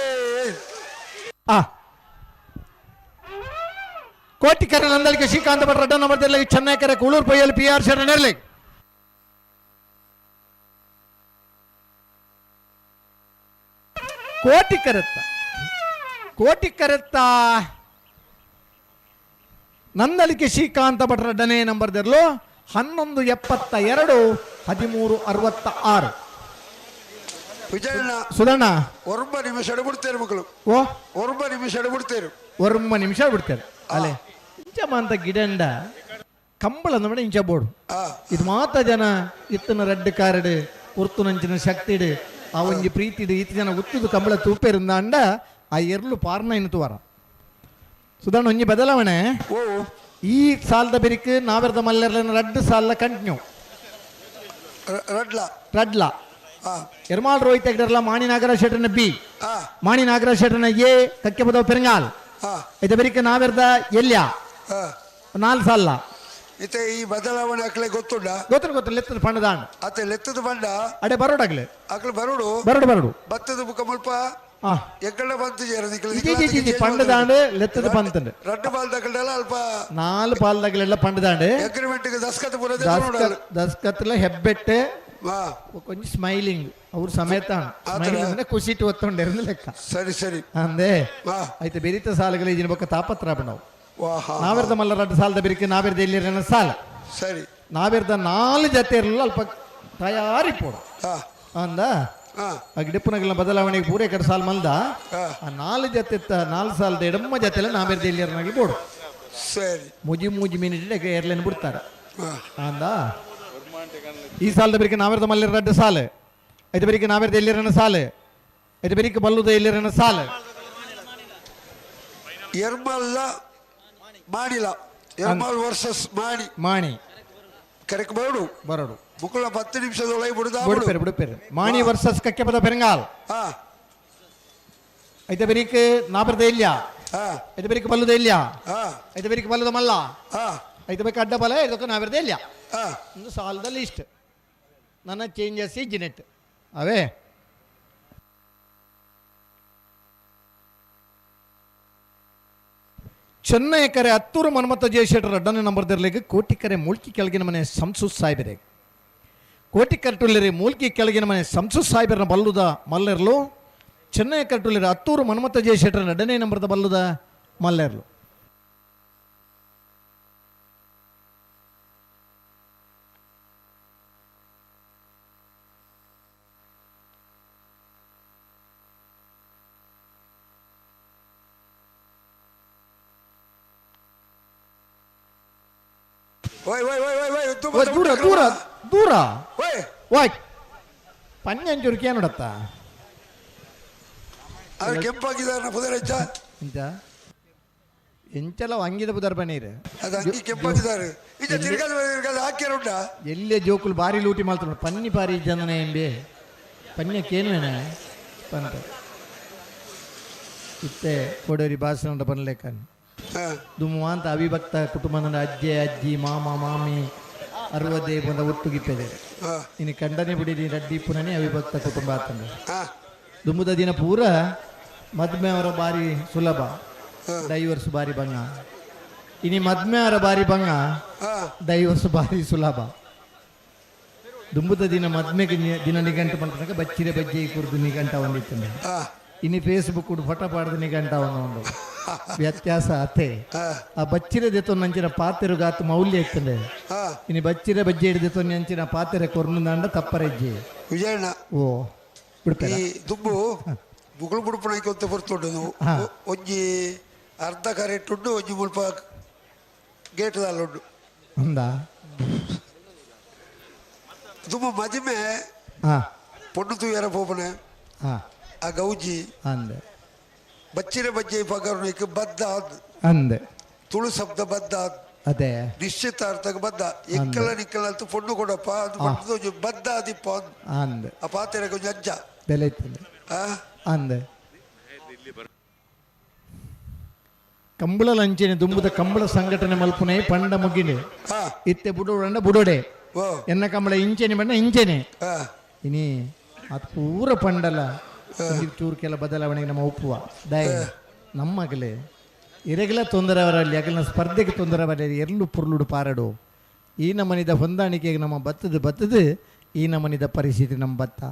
ಕೋಟಿಕರೆ ನಂದಳಿಕೆ ಶ್ರೀಕಾಂತ ಭಟ್ರ ಅಡ್ಡ ನಂಬರ್ ದಿರ್ಲೆಗ್ ಚೆನ್ನೈಕರೆ ಕುಳೂರ್ ಪೊಯ್ಯಲ್ ಪಿ ಆರ್ ಶೆಟ್ಟನ್ನೆರ್ಲೆಗ್. ಕೋಟಿಕರೆತ್ತ ಕೋಟಿಕರೆತ್ತ ನಂದಳಿಕೆ ಶ್ರೀಕಾಂತ ಭಟ್ರ ಅಡ್ಡನೇ ನಂಬರ್ ದಿರ್ಲು 11:72 13:66. ವಿಜಯಣ್ಣ ಸುಧಣ್ಣ ಒರ್ಬ ನಿಮಿಷ ಬಿಡ್ತೇನೆ ಮಕ್ಕಳು. ಓ ಒರ್ಬ ನಿಮಿಷ ಬಿಡ್ತೇನೆ ಒರ್ಮ ನಿಮಿಷ ಬಿಡ್ತೇನೆ ಅಲೆ ಇಂಚ ಮಾಂತ ಗಿಡಂಡ ಕಂಬಳ ಅಂದ ಇಂಚ ಬೋರ್ಡು ಇದು ಮಾತ ಜನ ಇತ್ತನ ರೆಡ್ ಕಾರ್ಡ್ ಉರ್ತುನಂಚಿನ ಶಕ್ತಿಡು ಆ ಒಂಜಿ ಪ್ರೀತಿಡು ಈತ ಜನ ಉತ್ತುದು ಕಂಬಳ ತೂಪೇರಿಂದ ಅಂಡ ಆ ಎರ್ಲು ಪಾರ್ನ ಇನ್ನು ಸುಧಾರಣ ಒಂಜಿ ಬದಲಾವಣೆ. ಈ ಸಾಲದ ಬೆರಿಕ್ ನಾವೆರ್ದ ಮಲ್ಲೆರ್ಲನ ರಡ್ಡು ಸಾಲ ಕಂಟಿನ್ಯೂ ರಡ್ಲ ರಡ್ಲ ಎರ್ಮಾಲ್ ರೋಹಿತ್ ಹೆಗ್ಡರ್ಲ ಮಾಣಿ ನಾಗರಾಜ್ ಶೆಟ್ಟರ್ನ ಬಿ ಮಾಣಿ ನಾಗರಾಜ್ ಶೆಟ್ಟರ್ನ ಎ ಕಕ್ಕೆಪದವ ಪೆರಂಗಾಲ್ ಇದು ಬೆರಿಕ್ ನಾವೆರ್ದ ಎಲ್ಯ 4 ಸಾಲ. ಇತ್ತೆ ಈ ಬದಲಾವಣೆ ಅಕ್ಲೆ ಗೊತ್ತುಂಡ ಗೊತ್ತು ಗೊತ್ತು ಲೆತ್ತದ ಪಂಡದಾಂಡ್ ಅತ್ತೆ ಲೆತ್ತದ ಪಂಡ ಅಡೆ ಬರೋಡಾಗ್ಲೆ ಅಕ್ಲೆ ಬರೋಡು ಬರೋಡು ಬರೋಡು ಬತ್ತದ ಬುಕ್ಕ ಮುಲ್ಪ ಎಕ್ಕಡ ಬಂತು ಪಂಡದಾಂಡ್ ಲೆತ್ತದ ಪಂತಂಡ್ ರಡ್ಡು ಪಾಲ್ದಗಳೆಲ್ಲ ಅಲ್ಪ 4 ಪಾಲ್ದಗಳೆಲ್ಲ ಪಂಡದಾಂಡ್ ಅಗ್ರಿಮೆಂಟ್ ದಸ್ಕತ್ ದಸ್ಕತ್ಲ ಹೆಬ್ಬೆಟ್ಟೆ ಕೊಂಚ ಸ್ಮೈಲಿಂಗ್ ಅವ್ರ ಸಮೇತ ಸ್ಮೈಲಿಂಗ್ ಅಂದ್ರೆ ಖುಷಿ ಒತ್ತೊಂಡಿರಂದು ಲೆಕ್ಕ. ಸರಿ ಸರಿ ಅಂದೆ ಆಯ್ತು ಬೆರಿತ ಸಾಲುಗಳು ಇದಿನ ಬೊಕ್ಕ ತಾಪತ್ರ ನಾವು ನಾವೆರ್ದ ಮಲ್ಲ ರಡ್ಡು ಸಾಲದ ಬೆರಿಕೆ ನಾವೆರ್ದ ಎಲ್ಲಿರ ಸಾಲ ಸರಿ ನಾವೆರ್ದ 4 ಜತೆ ಇರಲಿಲ್ಲ ಅಲ್ಪ ತಯಾರಿ ಪೋಡ ಅಂದ ಆ ಗಿಡಪ್ಪನಗಲ ಬದಲಾವಣೆಗೆ ಪೂರೈ ಕಡೆ ಸಾಲ ಮಲ್ದ ಆ 4 ಜತೆ 4 ಸಾಲದ ಎಡಮ್ಮ ಜೊತೆ ನಾವೆರ್ದ ಎಲ್ಲಿರನಾಗಲಿ ಬೋಡು ಸರಿ ಮುಜಿ ಮೂಜಿ ಮಿನಿಟ್ ಏರ್ಲೈನ್ ಬಿಡ್ತಾರೆ ಅಂದ. ಈ ಸಾಲದ ಬೆರಿಕೆ ನಾವೆರ್ದ ಮಲ್ಲಿರ ರಡ್ಡು ಸಾಲ ಐದು ಬೆರಿಕೆ ನಾವೆರ್ದ ಎಲ್ಲಿರನ ಸಾಲ ಐದು ಬೆರಿಕೆ ಬಲ್ಲುದ ಎಲ್ಲಿರನ ಸಾಲ ಎರ್ಮಲ್ಲ ಮಾಡಿಲ್ಲ ಎರ್ಮಾಲ್ ವರ್ಸಸ್ ಮಾಣಿ ಮಾಣಿ ಕರೆಕ್ಟ್ ಬರೋಡು ಬರೋಡು ಬುಕ್ಕಳ 10 ನಿಮಿಷದೊಳಗೆ ಬಿಡುದ ಬಿಡುಪೇರು ಬಿಡುಪೇರು ಮಾಣಿ ವರ್ಸಸ್ ಕಕ್ಕೆಪದ ಪೆರಂಗಾಲ್ ಐತೆ ಬೆರಿಕೆ ನಾಬರ್ದ ಇಲ್ಯ ಐತೆ ಬೆರಿಕೆ ಬಲ್ಲುದ ಇಲ್ಯ ಐತೆ ಬೆರಿಕೆ ಬಲ್ಲುದ ಮಲ್ಲ ಐತೆ ಬೇಕು ಅಡ್ಡ ಬಲ ಇದಕ್ಕೆ ನಾವೆರ್ದ ಇಲ್ಯ ಒಂದು ಸಾಲದ ಲಿಸ್ಟ್ ನನ್ನ ಚೇಂಜಸ್ ಜಿನೆಟ್ ಅವೇ. ಚೆನ್ನೈಕರೆ ಹತ್ತೂರು ಮನ್ಮಥ ಜಯಶೆಟ್ಟರ್ ಅಡ್ಡನೆ ನಂಬರ್ ದಿರ್ಲಿಗೆ ಕೋಟಿಕರೆ ಮೂಲ್ಕಿ ಕೆಳಗಿನ ಮನೆ ಸಂಸು ಸಾಹೇಬರೇ ಕೋಟಿ ಕಟ್ಟುಲ್ಲಿರಿ ಮೂಲ್ಕಿ ಕೆಳಗಿನ ಮನೆ ಸಂಸು ಸಾಹೇಬರನ ಬಲ್ಲುದ ಮಲ್ಲೆರ್ಲು ಚೆನ್ನೈ ಕಟ್ಟುಲ್ಲಿರಿ ಹತ್ತೂರು ಮನ್ಮಥ ಜಯಶೆಟ್ಟರ್ ಅಡ್ಡನೆ ನಂಬರ್ದ ಬಲ್ಲುದ ಮಲ್ಲೆರ್ಲು. ಓಯ್ ಓಯ್ ಓಯ್ ಓಯ್ ಓಯ್ ದೂರ ದೂರ ದೂರ ಓಯ್ ಪಂಜಂಚೂರು ಕೇನುಡತ್ತ ಅದು ಕೆಂಪಾಗಿದ್ದಾರೆ ಪುದರ್ ಹೆಚ್ಚ ಎಂತ ಎಂಚಲ ಅಂಗಿದ ಪುದರ್ ಪನೀರ್ ಅದು ಅಂಗಿ ಕೆಂಪಾಗಿದ್ದಾರೆ ಈಗ ತಿರ್ಗಾದ ತಿರ್ಗಾದ ಹಾಕ್ಯಾರ ಉಂಟಾ ಎಲ್ಲೇ ಜೋಕುಲು ಬಾರಿ ಲೂಟಿ ಮಾಡ್ತಾರೆ ಪನ್ನಿ ಬಾರಿ ಜನನ ಎಂಬೆ ಪನ್ಯ ಕೇನುವೇನೆ ಪಂತ ಇತ್ತೆ ಕೊಡೋರಿ ಭಾಷಣ ಪನ್ಲೇಕನ್ ದುಮ್ಮು ಅಂತ ಅವಿಭಕ್ತ ಕುಟುಂಬದ ಅಜ್ಜೆ ಅಜ್ಜಿ ಮಾಮ ಮಾಮಿ ಅರುವದೇ ಬಂದ ಒಟ್ಟುಗಿಪ್ಪದೆ ಇನ್ನು ಕಂಡನೆ ಬಿಡಿ ರಡ್ಡಿ ಪುನನೇ ಅವಿಭಕ್ತ ಕುಟುಂಬ ಆತಂದ ದುಮ್ಮದ ದಿನ ಪೂರ ಮದ್ಮೆ ಅವರ ಬಾರಿ ಸುಲಭ ಡೈವರ್ಸ್ ಬಾರಿ ಬಂಗ ಇನಿ ಮದ್ಮೆ ಅವರ ಬಾರಿ ಬಂಗ ಡೈವರ್ಸ್ ಬಾರಿ ಸುಲಭ ದುಂಬುದ ದಿನ ಮದ್ಮೆಗೆ ದಿನ ನಿಘಂಟು ಪಂಪನಕ ಬಚ್ಚಿರೆ ಬಜ್ಜೆ ಕುರ್ದು ನಿಘಂಟ ಒಂದಿತ್ತು ಇನಿ ಫೇಸ್ಬುಕ್ ಫೋಟೋ ಪಾಡ್ದು ನಿಘಂಟ ಒಂದು ವ್ಯತ್ಯಾಸ ಅತೆ ಆ ಬಚ್ಚಿರೆ ದೆತ್ತೊಂದು ಅಂಚಿನ ಪಾತೆರುಗಾತು ಮೌಲ್ಯ ಇತ್ತಂಡೆ ಇನಿ ಬಚ್ಚಿರೆ ಬಜ್ಜೆ ಹಿಡಿದೆತ್ತೊಂದು ಅಂಚಿನ ಪಾತೆರೆ ಕೊರ್ನುಂದಾಂಡ ತಪ್ಪರೆಜ್ಜೆ ವಿಜಯಣ್ಣ ಓ ಬಿಡ್ಪೇರ ಈ ದುಂಬು ಮುಗುಳು ಬುಡುಪಣಕ್ಕೆ ಅಂತ ಬರ್ತುಂಡು ಒಂಜಿ ಅರ್ಧ ಕರೆಂಟ್ ಉಂಡು ಒಂಜಿ ಮುಲ್ಪ ಗೇಟ್ ದಾಲುಂಡು ఉందా ದುಂಬು ಮದಿಮೆ ಪೊಣ್ಣು ತೂಯರ ಪೋಪನೆ ಆ ಗೌಜಿ ಅಂದೆ ಬಚ್ಚಿರೆ ಬಜ್ಜೆ ಪಗರುನಿಕ್ ಬದ್ದ ಅಂದೆ ತುಳು ಶಬ್ದ ಬದ್ದ ಅದೇ ನಿಶ್ಚಿತಾರ್ಥಕ್ಕೆ ಬದ್ದ ಎಕ್ಕಲ ನಿಕ್ಕಲ ಅಂತ ಪೊಣ್ಣು ಕೊಡಪ್ಪ ಅದು ಪೊಣ್ಣು ಬದ್ದ ಆದಿಪ್ಪ ಅಂದೆ ಆ ಪಾತೆರೆ ಕೊಂಚ ಅಜ್ಜ ಬೆಲೆ ಇತ್ತಂದೆ ಅಂದೆ ಕಂಬಳ ಲಂಚನೆ ದುಂಬುದ ಕಂಬಳ ಸಂಘಟನೆ ಮಲ್ಪುನೆ ಪಂಡ ಮುಗಿನೆ ಇತ್ತೆ ಬುಡೋಡ ಬುಡೋಡೆ ಎನ್ನ ಕಂಬಳ ಇಂಚೆನೆ ಬಣ್ಣ ಇಂಚೆನೆ ಇನಿ ಅದು ಪೂರ ಪಂಡಲ ಚೂರು ಕೆಲ ಬದಲಾವಣೆಗೆ ನಮ್ಮ ಒಪ್ಪುವ ದಯ ನಮ್ಮಗಲೇ ಇರಗಲ ತೊಂದರೆ ಅವರಲ್ಲಿ ಅಗಲಿನ ಸ್ಪರ್ಧೆಗೆ ತೊಂದರೆ ಅವರಲ್ಲಿ ಎಲ್ಲೂ ಪುರ್ಲುಡು ಪಾರಡು ಈ ನಮ್ಮನಿದ ಹೊಂದಾಣಿಕೆಗೆ ನಮ್ಮ ಬತ್ತದು ಬತ್ತದು ಈ ನಮ್ಮನಿದ ಪರಿಸ್ಥಿತಿ ನಮ್ಮ ಬತ್ತ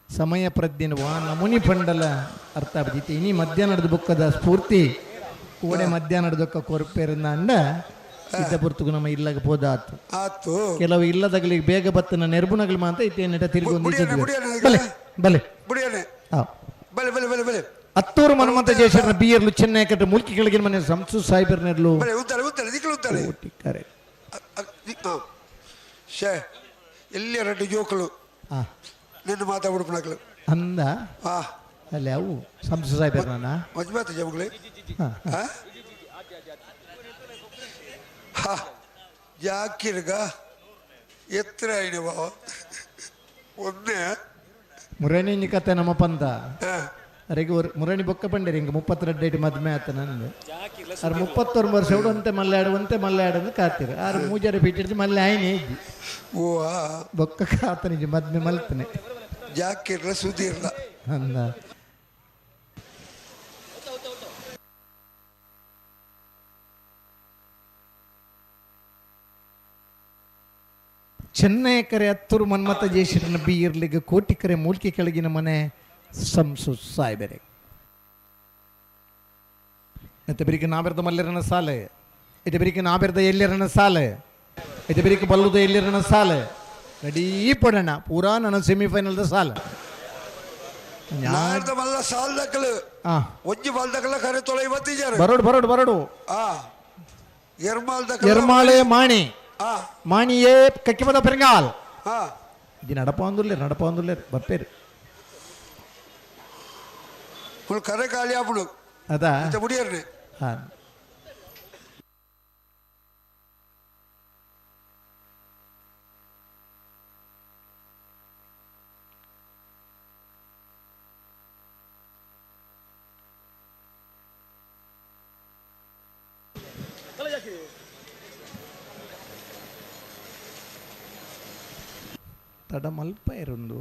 ಸಮಯ ಪ್ರಜ್ಞೆ ವಾ ನಮುನಿ ಪಂಡಲ ಅರ್ಥ ಆಗ್ತೈತಿ ಇನಿ ಮಧ್ಯಾಹ್ನದ ಬುಕ್ಕದ ಸ್ಫೂರ್ತಿ ಕೋಡೆ ಮಧ್ಯಾಹ್ನದ ಕೊರಪೇರಿಂದ ಅಂಡ ಇದ್ದ ಪುರ್ತುಗು ನಮ್ಮ ಇಲ್ಲಗ ಪೋದಾತು ಆತು ಕೆಲವು ಇಲ್ಲದಗಳಿಗೆ ಬೇಗ ಬತ್ತನ ನೆರ್ಬುನಗಳು ಮಾತ್ರ ಇತ್ತೇನಿಟ ತಿರುಗಿ ಬಲೆ ಬಲೆ ಬಲೆ ಬಲೆ ಬಲೆ ಬಲೆ ಅತ್ತೂರು ಮನ್ಮಂತ ಜಯಶರಣ ಬಿಯರ್ಲು ಚೆನ್ನೈ ಕಟ್ಟ ಮುಲ್ಕಿ ಕೆಳಗಿನ ಮನೆ ಸಂಸು ಸಾಹಿಬರ್ನೆರ್ಲು ಬಲೆ ಉತ್ತಾರೆ ಉತ್ತಾರೆ ದಿಕ್ಕಲು ಉತ್ತಾರೆ ಕರೆ ಶೇ ಎಲ್ಲಿ ಎರಡು ಜೋಕುಲು ನಿನ್ನ ಮಾತಾಡ್ಬಿಡ್ಪಣಕ್ಲು ಅಂದ ಅಲ್ಲ ಅವು ಸಂಸು ಸಾಹೇಬರ್ನ ಮಜ್ಮಾತ ಜಮಗಳೇ ಹಾ ಜಾಕಿರ್ಗ ಎತ್ತರ ಬಾವ ಒಂದೇ ಮುರಣಿ ಕತೆ ನಮ್ಮ ಪಂತ ಅರೆಗೆ ಮುರಣಿ ಬೊಕ್ಕ ಪಂಡೇರಿ ಹಿಂಗೆ 32 ಡೇಟ್ ಮದ್ಮೆ ಆತ ನಂದು ಆರು 31 ವರ್ಷ ಒಂತೆ ಮಲ್ಲಾಡು ಒಂತೆ ಮಲ್ಲಾಡು ಅಂತ ಕಾತಿರು ಆರು ಮೂಜಾರೆ ಬಿಟ್ಟಿಡ್ದು ಮಲ್ಲೆ ಆಯ್ನೆ ಇದ್ದಿ ಓ ಬೊಕ್ಕ ಕಾತನಿಜ ಮದ್ಮೆ ಮಲ್ತನೆ ಜಾಕಿರ್ಲ ಸುದ್ದಿ ಇರ್ಲ ಅಂದ ಚೆನ್ನೈ ಕರೆ ಹತ್ತೂರು ಮನ್ಮಥ ಜಯಶರನ ಬಿ ಇರ್ಲಿಗೆ ಕೋಟಿ ಕರೆ ಮೂಲ್ಕಿ ಕೆಳಗಿನ ಮನೆ ಸಂಸು ಸಾಯ್ಬೇರೆ ಮತ್ತೆ ಬೆರಿಕೆ ನಾಬೆರ್ದ ಮಲ್ಲೆರನ ಸಾಲೆ ಇದು ಬೆರಿಕೆ ನಾಬೆರ್ದ ಎಲ್ಲಿರನ ಸಾಲೆ ಇದು ಬೆರಿಕೆ ಬಲ್ಲುದ ಎಲ್ಲಿರನ ಸಾಲೆ ರೆಡೀ ಪಡೋಣ ಪೂರಾ ನನ್ನ ಸೆಮಿಫೈನಲ್ದ ಸಾಲ ನಾರ್ದ ಮಲ್ಲ ಸಾಲ್ ದಕ್ಕಲು ಒಂಜಿ ಬಾಲ್ ದಕ್ಕಲ ಕರೆ ತೊಳೆ ಬತ್ತಿದ್ದಾರೆ ಬರೋಡು ಬರೋಡು ಬರೋಡು ಎರ್ಮಾಲ್ ಎರ್ಮಾಳೆ ಮಾಣಿ ಮಾಣಿಯೇ ಕಕ್ಕಿಪದ ಪೆರಂಗಾಲ್ ಇದು ನಡಪ ಅಂದುಲ್ಲೇರು ನಡಪ ಅಂದುಲ್ಲೇರು ಬರ್ಪೇರು ಕರೆ ಖಾಲಿ ಆಪುಡು ಅದಾ ಮುಡಿಯರ್ನೆ ಹಾಂ ತಡ ಮಲ್ಪ ಇರುಂದು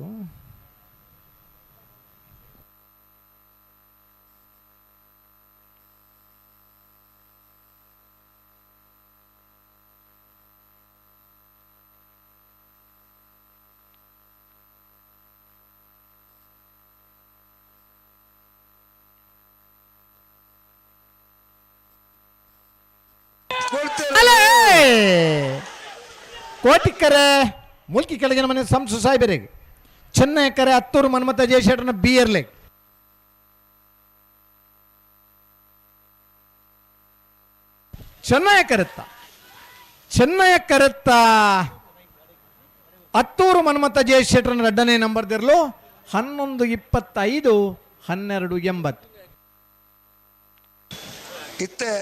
ಕೋಟಿಕ್ಕರೆ ಮುಲ್ಕಿ ಕೆಳಗಿನ ಮನೆ ಸಂಸು ಸಾಹೇಬರಿಗೆ ಚೆನ್ನೈ ಕರೆ ಹತ್ತೂರು ಮನ್ಮಥ ಜಯಶೇಠನ ಬಿಯರ್ಲೆ ಚೆನ್ನೈ ಕರೆತ್ತ ಚೆನ್ನಯ ಕರೆತ್ತ ಅತ್ತೂರು ಮನ್ಮಥ ಜಯ ಶೆಟ್ಟರ್ನ ಎರಡನೇ ನಂಬರ್ ದಿರ್ಲು 11:25 12:80. ಇತ್ತೆ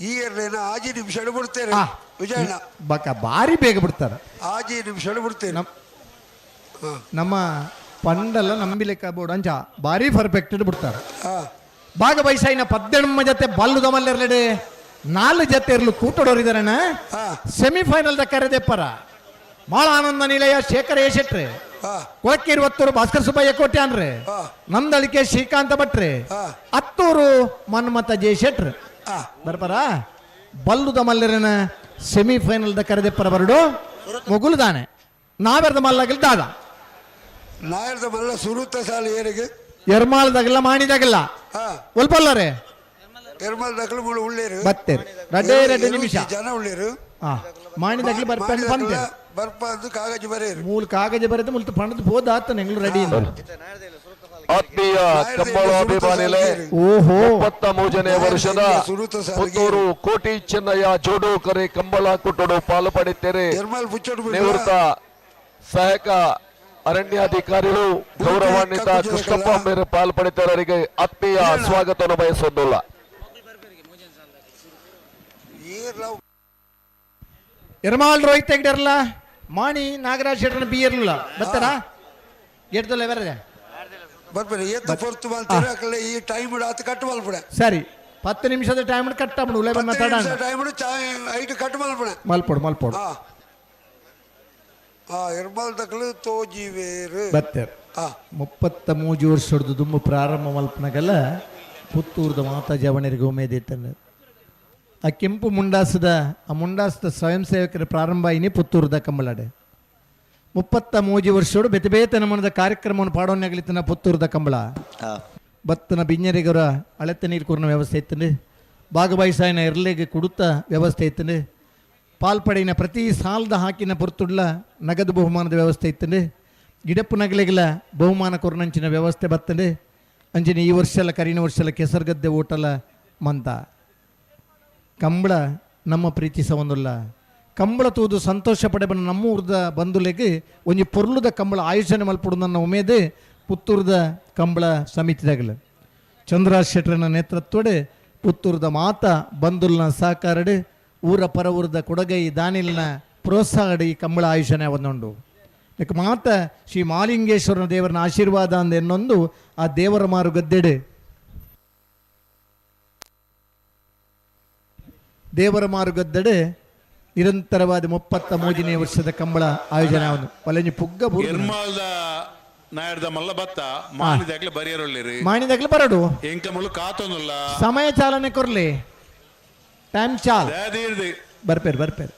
ಈ ಎರಡೇನ ಆಜಿ ನಿಮಿಷ ಬಿಡ್ತೇನೆ ವಿಜಯಣ್ಣ. ಬಕ ಭಾರಿ ಬೇಗ ಬಿಡ್ತಾರೆ. ಆಜಿ ನಿಮಿಷ ಬಿಡ್ತೇನೆ. ನಮ್ಮ ಪಂಡಲ್ಲ ನಂಬಿಲೆಕ್ಕ ಬೋರ್ಡ್ ಅಂಚ ಭಾರಿ ಪರ್ಫೆಕ್ಟ್ ಬಿಡ್ತಾರೆ. ಭಾಗವಹಿಸಾಯಿನ 18 ಜೊತೆ ಬಲ್ಲುದ ಮಲ್ಲೆರಲೆಡೆ 4 ಜೊತೆ ಇರಲು ಕೂಟಡೋರಿದಾರಣ. ಸೆಮಿಫೈನಲ್ the ಕರೆದೆಪ್ಪರ ಮಾಳ ಆನಂದ ನಿಲಯ ಶೇಖರ ಎ ಶೆಟ್ರೆ, ಕೊಳಕೇರಿ ಭಾಸ್ಕರ್ ಸುಬ್ಬಯ್ಯ ಕೋಟ್ಯಾನ್ರೆ, ನಂದಳಿಕೆ ಶ್ರೀಕಾಂತ ಭಟ್ರೆ, Attur Manmatha J Shettar ಬರ್ಪರ. ಬಲ್ಲುದ ಮಲ್ಲರನ semifinal the ಕರೆದೆಪ್ಪರ ಬರಡು ಮುಗುಲ್ದಾನೆ ನಾವೆರ್ದ ಮಲ್ಲಾಗಲ್ ದಾದ ನಾಯರ್ದ ಮಲ್ಲ ಸುರುತ್ತ ಸಾಲ ಏರಿಗೆ ಎರ್ಮಾಲ್ದಾಗಲ್ಲ ಮಾಡಿದಾಗಲ್ಲ ಒಲ್ಪಲ್ಲರೆ ಎರ್ಮಾಲ್ದಾಗಲು ಮುಳು ಉಳ್ಳೇರು ಬತ್ತೇರು ರಡ್ಡೇ 2 ನಿಮಿಷ ಜನ ಉಳ್ಳೇರು. ಮಾಡಿದಾಗಲಿ ಬರ್ಪಂದು ಬಂತೆ ಬರ್ಪಂದು ಕಾಗಜ ಬರೆಯರು ಮೂಲ ಕಾಗಜ ಬರೆದು ಮುಲ್ತು ಪಣದ ಬೋದ ಆತನ ಎಂಗ್ಳು ರೆಡಿ. ಆತ್ಮೀಯ ಕಂಬಳ ಅಭಿಮಾನಿಲೆ, ಓಹೋ 33ನೇ ವರ್ಷದ ಪುತ್ತೂರು ಕೋಟಿ ಚೆನ್ನಯ್ಯ ಜೋಡು ಕರೆ ಕಂಬಳ ಕೂಟಡು ಪಾಲು ಪಡೆಯುತ್ತೇನೆ. ನಿವೃತ್ತ ಸಹಾಯಕ ಅರಣ್ಯಾಧಿಕಾರಿಗಳು ಗೌರವಾನ್ವಿತ ಕೃಷ್ಣಪ್ಪ ಮೇರೆ ಪಾಲು ಪಡೆಯುತ್ತಾರೆ. ಆತ್ಮೀಯ ಸ್ವಾಗತವನ್ನು ಬಯಸೋದಿಲ್ಲ. ಎರ್ಮಾಲ್ ರೋಹಿತ್ ಹೆಗ್ಡೆರ್ಲ ಮಾಣಿ ನಾಗರಾಜ್ ಶೆಟ್ಟರ್ನ ಬಿ ಇರಲಿಲ್ಲ ಬರ್ತಾರಾ ಎಡ್ದಲ್ಲ ಬೇರೆ ಬರ್ಬೇಡಿ ಏತ್ ಪೊರ್ತು ಮಲ್ತೀರ ಅಕಲೆ ಈ ಟೈಮ್ ಆತ ಕಟ್ ಮಲ್ಪಡೆ. ಸರಿ 10 ನಿಮಿಷದ ಟೈಮ್ ಕಟ್ ಆಗ್ಬಿಡು ಉಲೆ ಬಂದ ಮಾತಾಡೋಣ. Time ಐಟ್ ಕಟ್ ಮಲ್ಪಡೆ ಮಲ್ಪೊಡು ಮಲ್ಪೊಡು. ಎರ್ಮಾಲ್ ದಕಲು ತೋಜಿವೇರು ಬತ್ತೇರು. 33 ವರ್ಷದ ದುಂಬು ಪ್ರಾರಂಭ ಮಲ್ಪನಗಲ್ಲ ಪುತ್ತೂರದ ಮಾತಾ ಜವಣರಿಗೆ ಉಮೇದಿತ್ತಂದ್ರೆ ಆ ಕೆಂಪು ಮುಂಡಾಸದ ಆ ಮುಂಡಾಸದ ಸ್ವಯಂ ಸೇವಕರ ಪ್ರಾರಂಭ ಐನಿ ಪುತ್ತೂರದ ಕಂಬಳಾಡೆ. 33 ವರ್ಷೋಡು ಬೇತೆ ಬೇತೆ ನಮನದ ಕಾರ್ಯಕ್ರಮವನ್ನು ಪಾಡೋನ್ಯಾಗಲಿತ್ತನ ಪುತ್ತೂರದ ಕಂಬಳ. ಬತ್ತನ ಬಿಂಜರಿಗರ ಅಳೆತ್ತ ನೀರು ಕೂರ್ನ ವ್ಯವಸ್ಥೆ ಇತ್ತಂಡು, ಭಾಗವಹಿಸಾಯನ ಎರ್ಲೆಗೆ ಕುಡುತ್ತ ವ್ಯವಸ್ಥೆ ಇತ್ತಂಡು, ಪಾಲ್ಪಡಿನ ಪ್ರತಿ ಸಾಲದ ಹಾಕಿನ ಪೊರ್ತುಡ್ಲ ನಗದು ಬಹುಮಾನದ ವ್ಯವಸ್ಥೆ ಇತ್ತಂಡು, ಗಿಡಪ್ಪು ನಗಲಿಗೆಲ್ಲ ಬಹುಮಾನ ಕೊರ್ನಂಚಿನ ವ್ಯವಸ್ಥೆ ಬತ್ತಂಡು. ಅಂಚಿನ ಈ ವರ್ಷ ಎಲ್ಲ ಕರಿನ ವರ್ಷ ಎಲ್ಲ ಕೆಸರುಗದ್ದೆ ಓಟಲ ಮಂತ ಕಂಬಳ ನಮ್ಮ ಪ್ರೀತಿಸ ಒಂದುಲ್ಲ ಕಂಬಳ ತೂದು ಸಂತೋಷ ಪಡೆಬನ ನಮ್ಮೂರ್ದ ಬಂಧುಲೆಗೆ ಒಂಜಿ ಪೊರ್ಲುದ ಕಂಬಳ ಆಯೋಜನೆ ಮಲ್ಪುಡು ನನ್ನ ಉಮೇದೆ ಪುತ್ತೂರ್ದ ಕಂಬಳ ಸಮಿತಿದಾಗಲ ಚಂದ್ರರಾಜ್ ಶೆಟ್ಟರನ ನೇತೃತ್ವಡೆ ಪುತ್ತೂರ್ದ ಮಾತ ಬಂಧುಲ್ನ ಸಹಕಾರಡು ಊರ ಪರ ಊರದ ಕೊಡಗೈ ದಾನಿಲ್ನ ಪ್ರೋತ್ಸಾಹಡು ಈ ಕಂಬಳ ಆಯೋಜನೆ ಒಂದುಂಡು. ಇದಕ್ಕೆ ಮಾತ ಶ್ರೀ ಮಾಲಿಂಗೇಶ್ವರನ ದೇವರನ ಆಶೀರ್ವಾದ ಅಂದ ಎನ್ನೊಂದು ಆ ದೇವರ ಮಾರು ಗದ್ದೆಡೆ ದೇವರ ಮಾರುಗದ್ದಡೆ ನಿರಂತರವಾದ 33ನೇ ವರ್ಷದ ಕಂಬಳ ಆಯೋಜನೆ ಅವನು ಪಲಂಜಿ ಪುಗ್ಗ ಎರ್ಮಾಲ್ದ ನಾಯರ್ದ ಮಲ್ಲ ಬತ್ತ ಮಾಣಿದಾಗ್ಲೆ ಬರಿಯರೊಳ್ಳಿರಿ ಮಾಣಿದಾಗ್ಲೆ ಬರಡು ಎಂಕ ಮುಳು ಕಾತೊಂದುಲ್ಲ ಸಮಯ ಚಾಲನೆ ಕೊರ್ಲಿ ಟೈಮ್ ಚಾಲ್ ಬರ್ಪೇರು ಬರ್ಪೇರು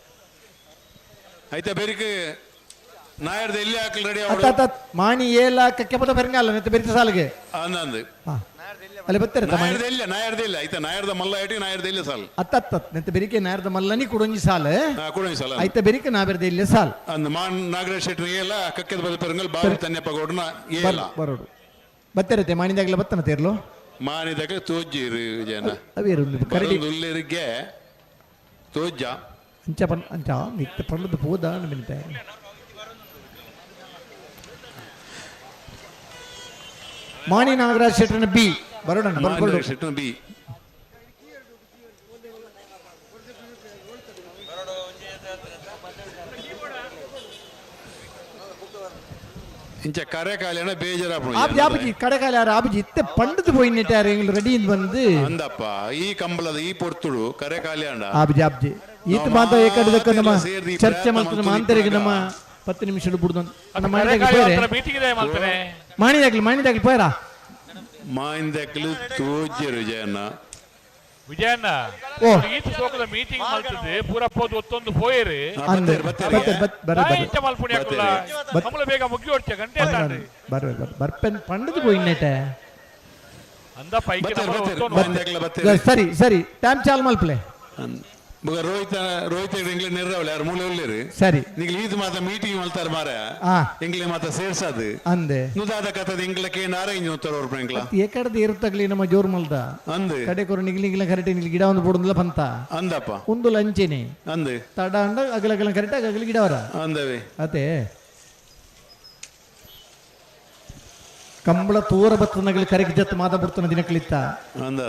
ಐತ ಬೇರಿಕೆ ನಾಯರ್ದ ಎಲ್ಲಿ ಹಾಕಲ್ ರೆಡಿ ಅತ್ತ ಮಾಣಿ ಏಲ ಕಕ್ಕೆ ಪದ ಬೆರಂಗಾಲ ನೆತ್ತ ಬೆರಿತ ಸಾಲಿಗೆ ಅಂದಂದು ಅಲ್ಲಿ ಬರ್ತಾರೆ ನಾಯರ್ದ ಇಲ್ಲ ನಾಯರ್ದ ಇಲ್ಲ ಐತ ನಾಯರ್ದ ಮಲ್ಲ ಇಟ್ಟು ನಾಯರ್ದ ಇಲ್ಲ ಸಾಲ್ ಅತ್ತ ನೆತ್ತ ಬೆರಿಕೆ ನಾಯರ್ದ ಮಲ್ಲನಿ ಕುಡೊಂಜಿ ಸಾಲ ಕುಡೊಂಜಿ ಸಾಲ ಐತ ಬೆರಿಕೆ ನಾಬೆರ್ದ ಇಲ್ಲ ಸಾಲ್ ಅಂದ್ ಮಾನ್ ನಾಗರಾಜ್ ಶೆಟ್ಟಿ ಏಲ ಕಕ್ಕೆದ ಬದ ಪೆರಂಗಲ್ ಬಾವು ತನ್ಯಪ್ಪ ಗೌಡನ ಏಲ ಬರೋಡು ಬತ್ತಿರತ್ತೆ ಮಾಣಿದಾಗಲ ಬತ್ತನ ತೇರ್ಲು ಮಾಣಿದಾಗ ತೋಜ್ಜಿರು ಜನ ಅವೇರು ಕರಡಿ ಉಲ್ಲೇರಿಗೆ ತೋಜ್ಜ ಅಂಚ ಪನ್ ಅಂಚ ನಿತ್ಯ ಪಂಡದ ಪೋದ ಮಿನಿಟೆ ಮಾಣಿ ನಾಗರಾಜ್ ಶೆಟ್ಟರ್ನ ಬಿ ಬರೋಣ ಬರ್ಕೊಂಡು ಶೆಟ್ಟರ್ನ ಬಿ ಇಂಚ ಕರೆಕಾಲಿನ ಬೇಜಾರಾಪುಂಡು ಆಬ್ಜಿ ಆಬ್ಜಿ ಕಡೆಕಾಲ ಆಬ್ಜಿ ಇತ್ತೆ ಪಂಡದು ಪೋಯಿನಿಟ್ಟಾರೆ ಎಂಗ್ಲು ರೆಡಿ ಇಂದ್ ಬಂದು ಅಂದಪ್ಪ ಈ ಕಂಬಳದ ಈ ಪೊರ್ತುಡು ಕರೆಕಾಲಿ ಅಂಡ ಆಬ್ಜಿ ಆಬ್ಜಿ ಈತ ಮಾತ ಏಕಡದಕ್ಕ ನಮ್ಮ ಚರ್ಚೆ ಮಲ್ತನ ನಮ್ಮ ಆಂತರಿಕ ನಮ್ಮ 10 ನಿಮಿಷ ಬುಡ್ದು ನಮ್ಮ ಮಾಣಿದಾಗ್ಲಿ ಮಾಣಿದಾಗ್ಲಿ ಪೋಯರಾ ಮಾಯಿಂದಕ್ಲು ತೋಜ್ಜರು ವಿಜಯಣ್ಣ ವಿಜಯಣ್ಣ ಈತ ಸೋಕದ ಮೀಟಿಂಗ್ ಮಲ್ತದೆ ಪೂರ ಪೋದು ಒತ್ತೊಂದು ಪೋಯರು ಅಂದೆ ಇಂಚ ಮಲ್ಪುಣಿ ಹಾಕುಲ್ಲ ಕಮಲ ಬೇಗ ಮುಗಿಯೋಡ್ಚೆ ಗಂಟೆ ತಾಂಡ್ರಿ ಬರ್ ಬರ್ ಬರ್ಪೆನ್ ಪಂಡದು ಪೋಯಿನೆಟೆ ಅಂದಪ್ಪ ಐಕೆ ಸರಿ ಸರಿ ಟೈಮ್ ಚಾಲ್ ಮಲ್ಪಲೆ ಬೊಕ ರೋಹಿತ ರೋಹಿತ ಎಂಗ್ಲೆ ನೆರ್ರವಳೆ ಯಾರು ಮೂಲೆ ಉಲ್ಲೇರು ಸರಿ ನಿಗ್ಲ ಈತ್ ಮಾತ ಮೀಟಿಂಗ್ ಮಲ್ತಾರ ಮಾರ ಎಂಗ್ಲೆ ಮಾತ ಸೇರ್ಸಾದು ಅಂದೆ ನುದಾದ ಕಥದ ಎಂಗ್ಲಕ್ಕೆ ನಾರೈಂಜ್ ಉತ್ತರ ಅವ್ರ ಎಂಗ್ಲ ಏಕಡದ ಇರುತ್ತಾಗ್ಲಿ ನಮ್ಮ ಜೋರ್ ಮಲ್ದ ಅಂದೆ ಕಡೆ ಕೊರ ನಿಗ್ಲಿ ನಿಗ್ಲ ಕರೆಕ್ಟ್ ನಿಗ್ಲಿ ಗಿಡ ಒಂದು ಬೋಡುಂದಲ ಪಂತ ಅಂದಪ್ಪ ಒಂದು ಲಂಚೇನೆ ಅಂದೆ ತಡ ಅಂಡ ಅಗಲ ಅಗಲ ಕರೆಕ್ಟ್ ಅಗಲ ಗಿಡವರ ಅಂದವೇ ಅದೇ ಕಂಬಳ ತೋರ ಬತ್ತನಗಲಿ ಕರೆಕ್ ಜತ್ ಮಾದ ಬಿಡ್ತನ ದಿನಕ್ಕಲಿತ್ತ ಅಂದ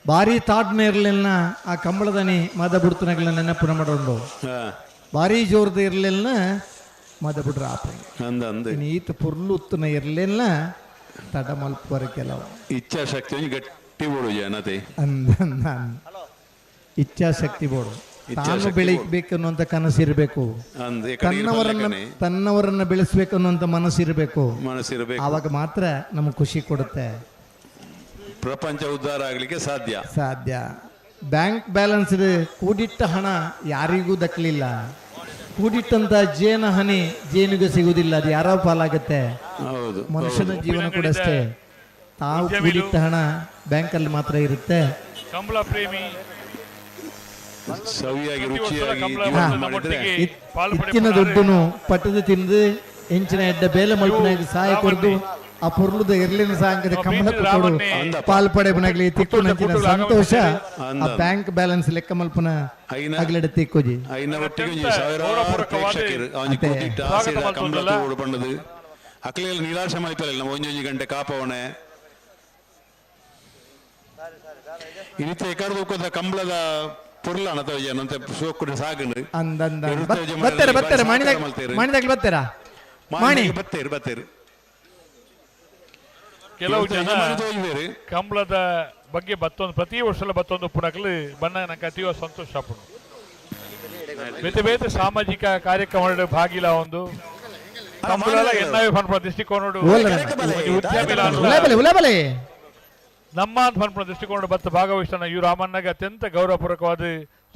ಭಾರಿ ತಾಡ್ನ ಇರಲಿಲ್ಲ ಆ ಕಂಬಳದನಿ ಮಾದ ಬಿಡ್ತನಗಲ ನೆನಪು ಮಾಡೋಂಡು ಭಾರಿ ಜೋರ್ದ ಇರಲಿಲ್ಲ ಮಾದ ಬಿಡ್ರ ಆಪ ಅಂದ ಅಂದ ಈತ ಪುರ್ಲು ಉತ್ತನ ಇರಲಿಲ್ಲ ತಡ ಮಲ್ಪುವರ ಕೆಲವು ಇಚ್ಛಾಶಕ್ತಿ ಒಂಜಿ ಗಟ್ಟಿ ಬೋಡು ಜನತೆ ಅಂದ ಇಚ್ಛಾಶಕ್ತಿ ಬೋಡು ತಾನು ಬೆಳಿಬೇಕನ್ನುವಂತ ಕನಸಿರಬೇಕು, ತನ್ನವರನ್ನ ತನ್ನವರನ್ನ ಬೆಳೆಸಬೇಕು ಅನ್ನುವಂತ ಮನಸ್ಸಿರಬೇಕು, ಮನಸ್ಸಿರಬೇಕು. ಆವಾಗ ಮಾತ್ರ ನಮಗೆ ಖುಷಿ ಕೊಡುತ್ತೆ, ಪ್ರಪಂಚ ಉದ್ಧಾರ ಆಗಲಿಕ್ಕೆ ಸಾಧ್ಯ ಸಾಧ್ಯ. ಬ್ಯಾಂಕ್ ಬ್ಯಾಲೆನ್ಸ್ ಕೂಡಿಟ್ಟ ಹಣ ಯಾರಿಗೂ ದಕ್ಕಲಿಲ್ಲ, ಕೂಡಿಟ್ಟಂತ ಜೇನ ಹನಿ ಜೇನಿಗೂ ಸಿಗುವುದಿಲ್ಲ, ಅದು ಯಾರೋ ಪಾಲಾಗುತ್ತೆ. ಹೌದು, ಮನುಷ್ಯನ ಜೀವನ ಕೂಡ ಅಷ್ಟೇ, ತಾವು ಕೂಡಿಟ್ಟ ಹಣ ಬ್ಯಾಂಕಲ್ಲಿ ಮಾತ್ರ ಇರುತ್ತೆ. ಕಂಬಳ ಪ್ರೇಮಿ ಸವಿಯಾಗಿ ರುಚಿಯಾಗಿ ಜೀವನ ಮಾಡಿದ್ರೆ ಇತ್ತಿನ ದುಡ್ಡುನು ಪಟ್ಟದ ತಿಂದು ಹೆಂಚಿನ ಎಡ್ಡ ಬೇಲೆ ಮಲ್ಪನಾಗಿ ಸಹಾಯ ಕೊರದು ಆ ಪೊರ್ಲುದ ಇರ್ಲಿನ ಸಾಂಗದ ಕಂಬಳ ಕೊಡು ಪಾಲ್ ಪಡೆ ತಿಕ್ಕು ನಂಚಿನ ಸಂತೋಷ ಆ ಬ್ಯಾಂಕ್ ಬ್ಯಾಲೆನ್ಸ್ ಲೆಕ್ಕ ಮಲ್ಪನ ಅಗ್ಲಡ ತಿಕ್ಕೋಜಿ. ಐನ ಒಟ್ಟಿಗೆ ಒಂಜಿ ಸಾವಿರಾರು ಪ್ರೇಕ್ಷಕರು ಅವನಿಗೆ ಕೂಟಿಟ್ಟ ಆಸೆಡ ಕಂಬಳ ತೂಡು ಪಂಡದು ಅಕ್ಲೆಲ್ಲ ನಿರಾಶೆ ಮಲ್ಪೆಲ್ಲ ಒಂಜೊಂಜಿ ಗಂಟೆ ಕಾಪವಣೆ ಈ ರೀತಿ ಎಕರ್ದು ಕಂಬಳದ ಪೊರ್ಲಾನ ತೋಜನಂತೆ ಸೋಕುಡು ಸಾಗಂಡು ಅಂದಂದ ಬತ್ತಾರೆ ಬತ್ತಾರೆ ಮಾಣಿದಾಗ ಮಾಣಿದಾಗ ಬತ್ತಾರಾ ಮಾಣಿ ಬತ್ತೇರು ಬತ್ತೇರು. ಕೆಲವು ಜನ ಕಂಬಳದ ಬಗ್ಗೆ ಬತ್ತೊಂದು ಪ್ರತಿ ವರ್ಷ ಬತ್ತೊಂದು ಪುನಕಲು ಬಣ್ಣ ನಂಗೆ ಅತೀವ ಸಂತೋಷ ಪಡು. ಬೇತೆ ಬೇತೆ ಸಾಮಾಜಿಕ ಕಾರ್ಯಕ್ರಮ ಭಾಗಿಲ ಒಂದು ಕಂಬಳ ಎನ್ನಾವೆ ಪನ್ಪುನ ದೃಷ್ಟಿಕೋನಡು ನಮ್ಮ ಪನ್ಪುನ ದೃಷ್ಟಿಕೋನ ಬತ್ತ ಭಾಗವಹಿಸೋಣ. ಇವರು ರಾಮಣ್ಣಗೆ ಅತ್ಯಂತ ಗೌರವಪೂರ್ವಕವಾದ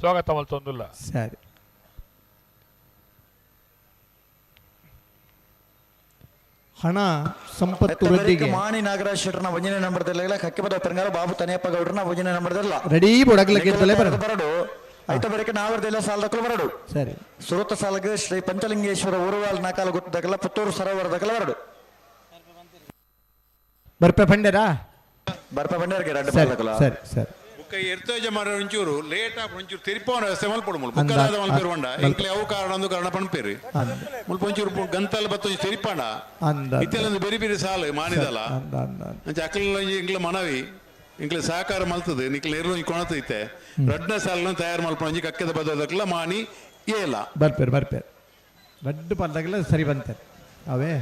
ಸ್ವಾಗತ ಮಲ್ತೊಂದಿಲ್ಲ. ಸರಿ, ಹಣ ಸಂಪತ್ತು ವೃದ್ಧಿಗೆ ಮಾಣಿ ನಾಗರಾಜ್ ಶೆಟ್ಟರ್ನ ಒಂದನೇ ನಂಬರ್ದಲ್ಲ ಕಕ್ಕಿಪದ ಪೆರಂಗಾಲ ಬಾಬು ತನಿಯಪ್ಪ ಗೌಡ್ರನ ಒಂದನೇ ನಂಬರ್ದಲ್ಲ ರೆಡಿ ಬೊಡಗಲಕ್ಕೆ ಬರಡು ಐತ ಬರಕ್ಕೆ ನಾವರ್ದೆಲ್ಲ ಸಾಲದಕ್ಕಲು ಬರಡು. ಸರಿ, ಸುರತ ಸಾಲಗ ಶ್ರೀ ಪಂಚಲಿಂಗೇಶ್ವರ ಊರುವಾಲ್ ನಾಕಾಲ ಗುತ್ತದಕಲ್ಲ ಪುತ್ತೂರು ಸರೋವರದಕಲ ಬರಡು. ಬರ್ಪೆ ಪಂಡ್ಯರಾ ಬರ್ಪೆ ಪಂಡ್ಯರಿಗೆ ಎರಡು ಸರಿ ಸರಿ. ಬುಕ್ಕ ಎರ್ತೋಜ ಮಾರ ಒಂಚೂರು ಲೇಟ್ ಆಪ್ ಒಂಚೂರು ತಿರುಪವನ ವ್ಯವಸ್ಥೆ ಮಲ್ಪಡು ಮುಲ್ಪ ಬುಕ್ಕದಾದ ಮಲ್ಪೇರು ಬಂಡ ಇಂಕ್ಲೆ ಅವು ಕಾರಣ ಒಂದು ಕಾರಣ ಪಣ್ಪೇರು ಮುಲ್ಪ ಒಂಚೂರು ಗಂತಲ್ ಬತ್ತ ತಿರುಪಾಣ ಇತ್ತೆಲ್ಲ ಬೇರೆ ಬೇರೆ ಸಾಲು ಮಾನಿದಲ್ಲ ಅಂಚ ಅಕ್ಲ ಇಂಕ್ಲ ಮನವಿ ಇಂಕ್ಲೆ ಸಹಕಾರ ಮಲ್ತದೆ ನಿಕ್ಲೆ ಎರ್ಲು ಕೊಣತೈತೆ ರಡ್ನ ಸಾಲನ್ನು ತಯಾರು ಮಲ್ಪ ಒಂಜಿ ಕಕ್ಕೆದ ಬದಲಕ್ಲ ಮಾನಿ ಏಲ ಬರ್ಪೇರು ಬರ್ಪೇರು ರಡ್ಡು ಪಲ್ದಾಗಲ ಸರಿ ಬಂತಾರೆ ಅವೇ.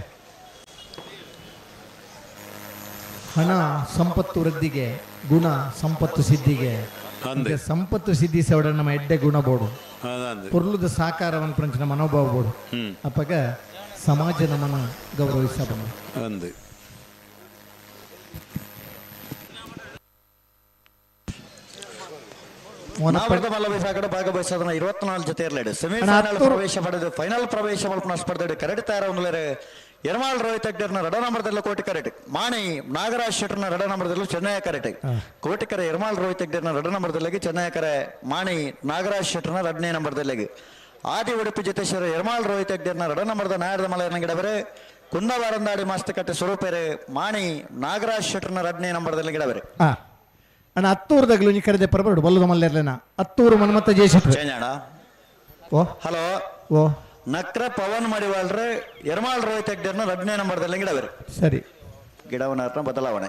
ಹಣ ಸಂಪತ್ತು ವೃದ್ಧಿಗೆ, ಗುಣ ಸಂಪತ್ತು ಸಿದ್ಧಿಗೆ. ಸಂಪತ್ತು ಸಿದ್ಧಿಸೋಡ ನಮ್ಮ ಎಡ್ಡೆ ಗುಣ ಬೋಡು, ಪೊರ್ಲುದ ಸಾಕಾರವನ್ನು ಪ್ರಂಚಿನ ಮನೋಭಾವ ಬೋಡು, ಅಪ್ಪಗ ಸಮಾಜ ನಮ್ಮನ್ನು ಗೌರವಿಸಬಹುದು. ಭಾಗವಹಿಸೋದನ್ನ 24 ಜೊತೆ ಇರಲಿದೆ. ಸೆಮಿಫೈನಲ್ ಪ್ರವೇಶ ಪಡೆದು ಫೈನಲ್ ಪ್ರವೇಶ ಮಲ್ಪನ ಸ್ಪರ್ಧೆ ಕರಡಿ ತಯಾರ ಯರ್ಮಾಲ್ ರೋಹಿತ್ ಅಗ್ಡರ್ನ ರಡ ನಂಬರ್ದಲ್ಲೂ ಕೋಟಿ ಕರೆಟ್, ಮಾಣಿ ನಾಗರಾಜ್ ಶೆಟ್ಟರ್ನ ರಡ ನಂಬರ್ದಲ್ಲೂ ಚೆನ್ನಯ ಕರೆಟ್, ಕೋಟಿಕರೆ ಯರ್ಮಾಲ್ ರೋಹಿತ್ ಅಗ್ಡರ್ನ ರಡ ನಂಬರ್ದಲ್ಲಿಗೆ ಚೆನ್ನಯ ಕರೆ ಮಾಣಿ ನಾಗರಾಜ್ ಶೆಟ್ಟರ್ನ ರಡನೇ ನಂಬರ್ದಲ್ಲಿಗೆ ಆದಿ ಉಡುಪಿ ಜೊತೇಶ್ವರ ಯರ್ಮಾಲ್ ರೋಹಿತ್ ಅಗ್ಡರ್ನ ರಡ ನಂಬರ್ದ ನಾಯರದ ಮಲಯನ ಗಿಡಬರೆ ಕುಂದವಾರಂದಾಡಿ ಮಾಸ್ತಕಟ್ಟೆ ಸ್ವರೂಪೇರೆ ಮಾಣಿ ನಾಗರಾಜ್ ಶೆಟ್ಟರ್ನ ರಡನೇ ನಂಬರ್ದಲ್ಲಿ ಗಿಡಬರೆ. ಅಣ್ಣ ಹತ್ತೂರ್ದಾಗಲೂ ನೀ ಕರೆದೆ ಪರಬಾರ್ದು ಬಲ್ಲದ ಮಲ್ಲೇರ್ಲೇನ ಹತ್ತೂರು ಮನ್ಮತ್ತ ಜಯಶೆಟ್ರು. ಓ ಹಲೋ ಓ ನಕ್ರ ಪವನ್ ಮಾಡಿವಾಳ್ರೆ ಯರ್ಮಾಲ್ ರೋಹಿತ್ ಹೆಗ್ಡೆರ್ನ ರಡ್ನೇ ನಂಬರ್ದಲ್ಲಿ ಗಿಡವರೆ. ಸರಿ, ಗಿಡವನ ಬದಲಾವಣೆ.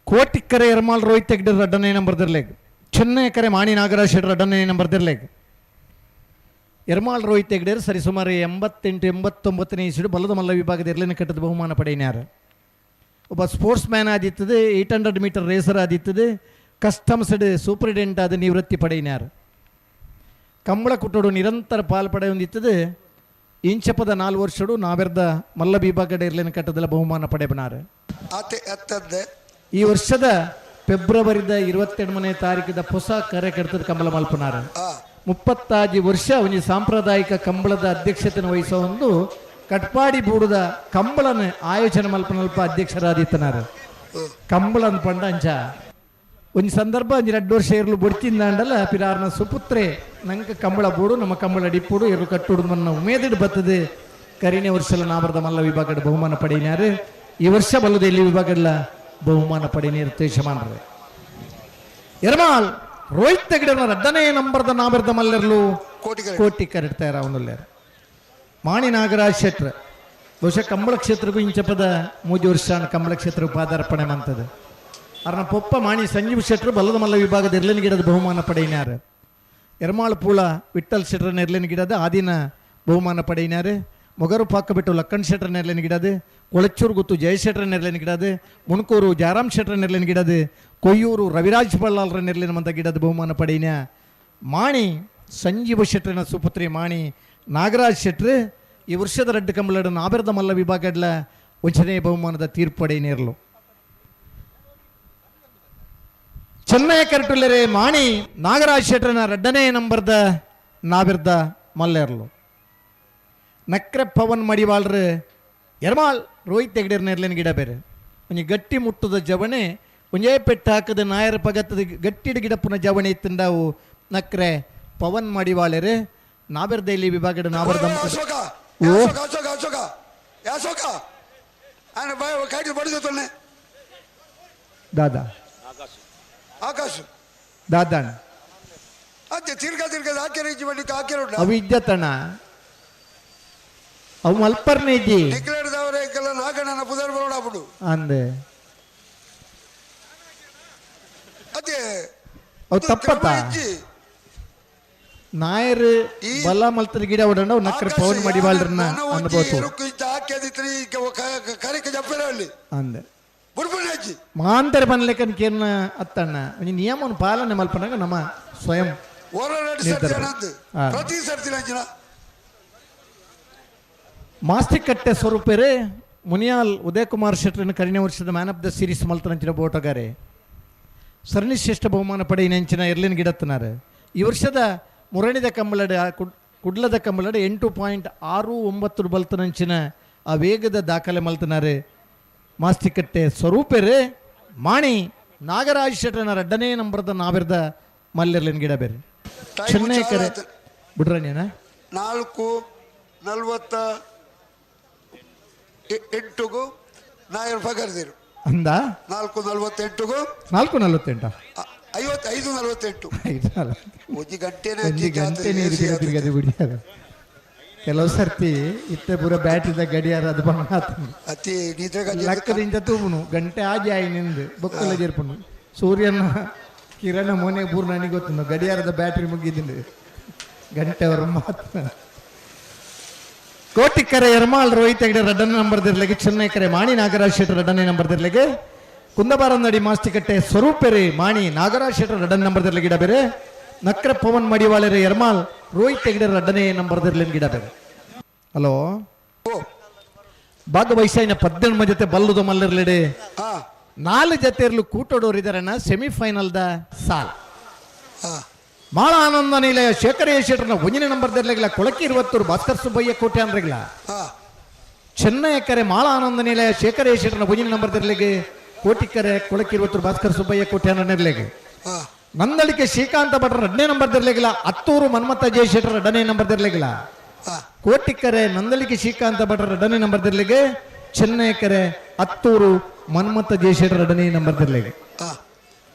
ಕೋಟಿಕ್ಕರೆ ಯರ್ಮಾಲ್ ರೋಹಿತ್ ಹೆಗ್ಡೆರ್ ರಡ್ಡನೇ ನಂಬರ್ದಿರ್ಲೇಗ್, ಚೆನ್ನೈ ಕರೆ ಮಾಣಿ ನಾಗರಾಜ್ ಶೆಟ್ಟರ್ ರಡ್ಡನೇ ನಂಬರ್ದಿರ್ಲೇಗ್. ಯರ್ಮಾಲ್ ರೋಹಿತ್ ಹೆಗ್ಡೆರ್ ಸರಿಸುಮಾರು 88 89ನೇ ಇಸ್ವಿಡು ಬಲದ ಮಲ್ಲ ವಿಭಾಗದ ಇರ್ಲಿನ ಕಟ್ಟದ ಬಹುಮಾನ ಪಡೆಯಿನಾರ. ಒಬ್ಬ ಸ್ಪೋರ್ಟ್ಸ್ ಮ್ಯಾನ್ ಆದಿತ್ತದೆ, 800 ಮೀಟರ್ ರೇಸರ್ ಆದಿತ್ತದೆ, ಕಸ್ಟಮ್ಸ್ಡ್ ಸೂಪರಿಂಟೆಂಡೆಂಟ್ ಆದ ನಿವೃತ್ತಿ ಪಡೆಯಿನಾರ್. ಕಂಬಳ ಕುಟ್ಟೋಡು ನಿರಂತರ ಪಾಲ್ ಪಡೆಯೊಂದಿತ್ತದೆ. ಇಂಚಪದ 4 ವರ್ಷಡು ನಾವೆರ್ದ ಮಲ್ಲ ವಿಭಾಗದ ಇರ್ಲಿನ ಕಟ್ಟದಲ್ಲ ಬಹುಮಾನ ಪಡೆಬನಾರ. ಈ ವರ್ಷದ ಫೆಬ್ರವರಿದ 22ನೇ ತಾರೀಕಿದ ಹೊಸ ಕಾರ್ಯಕರ್ತದ ಕಂಬಳ ಮಲ್ಪನಾರ. 35 ವರ್ಷ ಅವನಿ ಸಾಂಪ್ರದಾಯಿಕ ಕಂಬಳದ ಅಧ್ಯಕ್ಷತೆಯನ್ನು ವಹಿಸೋ ಒಂದು ಕಟ್ಪಾಡಿ ಬೂಡುದ ಕಂಬಳನ ಆಯೋಜನೆ ಮಲ್ಪನಲ್ಪ ಅಧ್ಯಕ್ಷರಾದಿತ್ತನಾರು ಕಂಬಳನ್ ಪಂಡ ಅಂಚ ಒಂಜಿ ಸಂದರ್ಭ ಒಂಜಿ 2 ವರ್ಷ ಇರ್ಲು ಬೊಡ್ತಿಂದಾಂಡಲ ಪಿರಾರ್ನ ಸುಪುತ್ರೆ ನಂಗೆ ಕಂಬಳ ಬೂಡು ನಮ್ಮ ಕಂಬಳ ಡಿಪ್ಪುಡು ಇರ್ಲು ಕಟ್ಟುಡು ಮನ್ನ ಉಮೇದಿಡ್ ಬತ್ತದು ಕರಿನೇ ವರ್ಷಲ ನಾಬರದ ಮಲ್ಲ ವಿಭಾಗದ ಬಹುಮಾನ ಪಡೆಯಿನಾರು ಈ ವರ್ಷ ಬಲ್ಲದ ಎಲ್ಲಿ ವಿಭಾಗಲ್ಲ ಬಹುಮಾನ ಪಡೆಯಿನ ತೇಜಮಾನರು ಎರ್ಮಾಲ್ ರೋಹಿತ್ ತೆಗಡನ ರಡ್ಡನೇ ನಂಬರ್ದ ನಾಬರದ ಮಲ್ಲೆರ್ಲು ಕೋಟಿ ಕರೆಟ್ ತಯಾರಾವನುಲ್ಲೇರು ಮಾಣಿ ನಾಗರಾಜ್ ಶೆಟ್ರ್ ಬಹುಶಃ ಕಂಬಳ ಕ್ಷೇತ್ರಕ್ಕೂ ಇಂಚಪದ 3 ವರ್ಷ ಕಂಬಳ ಕ್ಷೇತ್ರ ಪಾದಾರ್ಪಣೆ ಮಂತದ ಅರ್ನ ಪೊಪ್ಪ ಮಾಣಿ ಸಂಜೀವ್ ಶೆಟ್ರು ಬಲ್ಲದ ಮಲ್ಲ ವಿಭಾಗದ ಎರ್ಲಿನ ಗಿಡದ ಬಹುಮಾನ ಪಡೆಯಿನಾರು ಎರ್ಮಾಳ್ ಪೂಳ ವಿಠಲ್ ಶೆಟ್ರನ ಎರ್ಲಿನ ಗಿಡದ ಆದಿನ ಬಹುಮಾನ ಪಡೆಯಿನಾರು ಮೊಗರು ಪಾಕ ಬಿಟ್ಟು ಲಕ್ಕಣ್ ಶೆಟ್ರನ ಎರ್ಲಿನ ಗಿಡದ ಕೊಳಚೂರು ಗುತ್ತು ಜಯಶೆಟ್ರನ ಎರ್ಲಿನ ಗಿಡದ ಮುಣಕೂರು ಜಯರಾಮ್ ಶೆಟ್ರನ ಎರ್ಲಿನ ಗಿಡದ ಕೊಯ್ಯೂರು ರವಿರಾಜ್ ಬಳ್ಳಾಲ್ರ ನೆರ್ಲಿನ ಮಂತ ಗಿಡದ ಬಹುಮಾನ ಪಡೆಯಿನ ಮಾಣಿ ಸಂಜೀವ ಶೆಟ್ರನ ಸುಪುತ್ರಿ ಮಾಣಿ ನಾಗರಾಜ್ ಶೆಟ್ರು ಈ ವರ್ಷದ ರಡ್ಡು ಕಂಬಳಡ ನಾಬೆರದ ಮಲ್ಲ ವಿಭಾಗಡ್ಲ ಒಂಚನೇ ಬಹುಮಾನದ ತೀರ್ಪಡೆಯಿನೇರ್ಲು ಚೆನ್ನೈ ಕರಟುಲ್ಲರೆ ಮಾಣಿ ನಾಗರಾಜ್ ಶೆಟ್ರನ ರಡ್ಡನೇ ನಂಬರ್ದ ನಾಬಿರ್ದ ಮಲ್ಲೇರ್ಲು ನಕ್ರೆ ಪವನ್ ಮಡಿವಾಳ್ರು ಎರ್ಮಾಲ್ ರೋಹಿತ್ ಹೆಗ್ಡೇರ್ ನೆರ್ಲಿನ ಗಿಡ ಬೇರೆ ಒಂಜಿ ಗಟ್ಟಿ ಮುಟ್ಟದ ಜವಣೆ ಒಂಜೇ ಪೆಟ್ಟು ಹಾಕದ ನಾಯರ ಪಗತ್ತದ ಗಟ್ಟಿಡ ಗಿಡಪ್ಪನ ಜವಣೆ ಇತ್ತಂಡವು ನಕ್ರೆ ಪವನ್ ಮಡಿವಾಳರು ನಾಬೆರ್ದ ಇಲ್ಲಿ ವಿಭಾಗದ ನಾಬೆರ್ದ ಅಶೋಕ ಅಶೋಕ ಅಶೋಕ ಅಶೋಕ ದಾದಾ ಆಕಾಶ್ ದಾದಾಣ ಅತ್ತೆ ತಿರ್ಗಾ ತಿರ್ಗಾ ಹಾಕ್ಯಾರ ಇಜ್ಜಿ ಬಣ್ಣಿಕ್ಕೆ ಹಾಕ್ಯಾರ ಅವು ಇಜ್ಜತಣ ಅವು ಮಲ್ಪರ್ನೆ ಇಜ್ಜಿ ನಿಕ್ಲೇಡ್ದವರೇ ಕೆಲ ನಾಗಣ್ಣನ ಪುದರ್ ಬರೋಣ ಬಿಡು ಅಂದೆ ಅದೇ ಅವು ತಪ್ಪತ್ತ ನಾಯರ್ ಬಲ ಮಲ್ತದ ಗಿಡ ಹೊಡಂಡ ನಕ್ರೆ ಪವನ್ ಮಡಿವಾಳ್ರನ್ನ ಅನ್ಬೋದು ಅಂದೆ ಮಾಂತರ ಬನ್ಲೇಕನ್ ಕೇರ್ನ ಅತ್ತಣ್ಣ ಒಂಜಿ ನಿಯಮವನ್ನು ಪಾಲನೆ ಮಲ್ಪನಾಗ ನಮ್ಮ ಸ್ವಯಂ ಮಾಸ್ತಿಕಟ್ಟೆ ಸ್ವರೂಪೇರೆ ಮುನಿಯಾಲ್ ಉದಯಕುಮಾರ್ ಶೆಟ್ಟರನ್ನು ಕರಿನೇ ವರ್ಷದ ಮ್ಯಾನ್ ಆಫ್ the series ಮಲ್ತನಂಚಿನ ಬೋಟಗಾರೆ ಸರಣಿ ಶ್ರೇಷ್ಠ ಬಹುಮಾನ ಪಡೆಯಿನಂಚಿನ ಎರ್ಲಿನ್ ಗಿಡತ್ತನಾರೆ ಈ ವರ್ಷದ ಮುರಣಿದ ಕಂಬಳಡೆ ಕುಡ್ಲದ ಕಂಬಳಡೆ 8.69 ಬಲ್ತನಂಚಿನ ಆ ವೇಗದ ದಾಖಲೆ ಮಲ್ತನಾರೆ ಮಾಸ್ತಿಕಟ್ಟೆ ಸ್ವರೂಪೇರೆ ಮಾಣಿ ನಾಗರಾಜ್ ಶೆಟ್ಟರನ ರಡ್ಡನೇ ನಂಬರ್ದ ನಾವಿರ್ದ ಮಲ್ಲೆರ್ಲಿನ್ ಗಿಡ ಬೇರೆ ಚೆನ್ನೈ ಕರೆ ಬಿಡ್ರಣ್ಯನ 4:48 ನಾಯರ್ ಪಗರ್ದಿರು ಅಂದ 4:48 4:48 5:48 ಒಂಜಿ ಗಂಟೆನೇ ಗಂಟೆನೇ ತಿರ್ಗದೆ ಬಿಡಿಯಾರ ಕೆಲವು ಸರ್ತಿ ಇತ್ತೆ ಪೂರ ಬ್ಯಾಟ್ರಿದ ಗಡಿಯಾರ ಅದು ಬಣ್ಣ ಅತಿ ಲಕ್ಕದಿಂದ ತೂಬುನು ಗಂಟೆ ಆಜಿ ಆಯಿ ನಿಂದು ಬೊಕ್ಕಲ ಜೇರ್ಪುನು ಸೂರ್ಯನ ಕಿರಣ ಮೋನೆ ಪೂರ್ಣ ನನಗೆ ಗೊತ್ತು ಗಡಿಯಾರದ ಬ್ಯಾಟ್ರಿ ಮುಗಿದಿಂದು ಗಂಟೆ ಅವರ ಮಾತು ಕೋಟಿಕ್ಕರೆ ಎರ್ಮಾಳ್ ರೋಹಿತ್ ಹೆಗ್ಡೆ ರಡ್ಡನೇ ನಂಬರ್ ದಿರ್ಲೆಗೆ ಚೆನ್ನೈ ಕರೆ ಮಾಣಿ ನಾಗರಾಜ್ ಶೆಟ್ಟರ್ ರಡ್ಡನೇ ನಂಬರ್ ದಿರ್ಲೆಗೆ ಕುಂದಬಾರಂದಡಿ ಮಾಸ್ತಿಕಟ್ಟೆ ಸ್ವರೂಪೆರೆ ಮಾಣಿ ನಾಗರಾಜ್ ಶೆಟ್ಟರ್ ರಡ್ಡನೇ ನಂಬರ್ ದಿರ್ಲೆ ಗಿಡ ಬೇರೆ ನಕ್ರ ಪವನ್ ಮಡಿವಾಳೆರೆ ಎರ್ಮಾಲ್ ರೋಹಿತ್ ಹೆಗ್ಡೆ ರಡ್ಡನೇ ನಂಬರ್ ದಿರ್ಲೆನ್ ಗಿಡ ಬೇರೆ ಹಲೋ ಭಾಗವಹಿಸಾಯಿನ 18 ಜೊತೆ ಬಲ್ಲುದ ಮಲ್ಲರ್ಲೆಡೆ 4 ಜೊತೆ ಇರಲು ಕೂಟೋಡೋರು ಇದಾರಣ್ಣ ಸೆಮಿಫೈನಲ್ the ಸಾಲ್ ಮಾಳ ಆನಂದ ನಿಲಯ ಶೇಖರ ಶೆಟ್ಟರ್ನ ಒಂದನೇ ನಂಬರ್ ದಿರ್ಲೆಗಿಲ್ಲ ಕೊಳಕಿ ಇರುವತ್ತೂರು ಭಾಸ್ಕರ್ ಸುಬ್ಬಯ್ಯ ಕೋಟೆ ಅಂದ್ರೆಗಿಲ್ಲ ಚೆನ್ನೈ ಕರೆ ಮಾಳ ಆನಂದ ನಿಲಯ ಶೇಖರ ಶೆಟ್ಟರ್ನ ಒಂದನೇ ನಂಬರ್ ದಿರ್ಲೆಗೆ ಕೋಟಿಕರೆ ಕೊಳಕಿ ಇರುವತ್ತೂರು ಭಾಸ್ಕರ್ ಸುಬ್ಬಯ್ಯ ಕೋಟೆ ನಿರ್ಲೆಗೆ ನಂದಳಿಕೆ ಶ್ರೀಕಾಂತ ಭಟ್ರ ಎರಡನೇ ನಂಬರ್ ದಿರ್ಲೆಗಿಲ್ಲ ಹತ್ತೂರು ಮನ್ಮಥ ಜಯ ಶೆಟ್ಟರ್ ಎರಡನೇ ನಂಬರ್ ದಿರ್ಲೆಗಿಲ್ಲ ಕೋಟಿಕರೆ ನಂದಳಿಕೆ ಶ್ರೀಕಾಂತ ಭಟ್ರ ಎರಡನೇ ನಂಬರ್ ದಿರ್ಲೆಗೆ ಚೆನ್ನೈ ಕರೆ ಹತ್ತೂರು ಮನ್ಮಥ ಜಯ ಶೆಟ್ಟರ್ ಎರಡನೇ ನಂಬರ್ ದಿರ್ಲೆಗೆ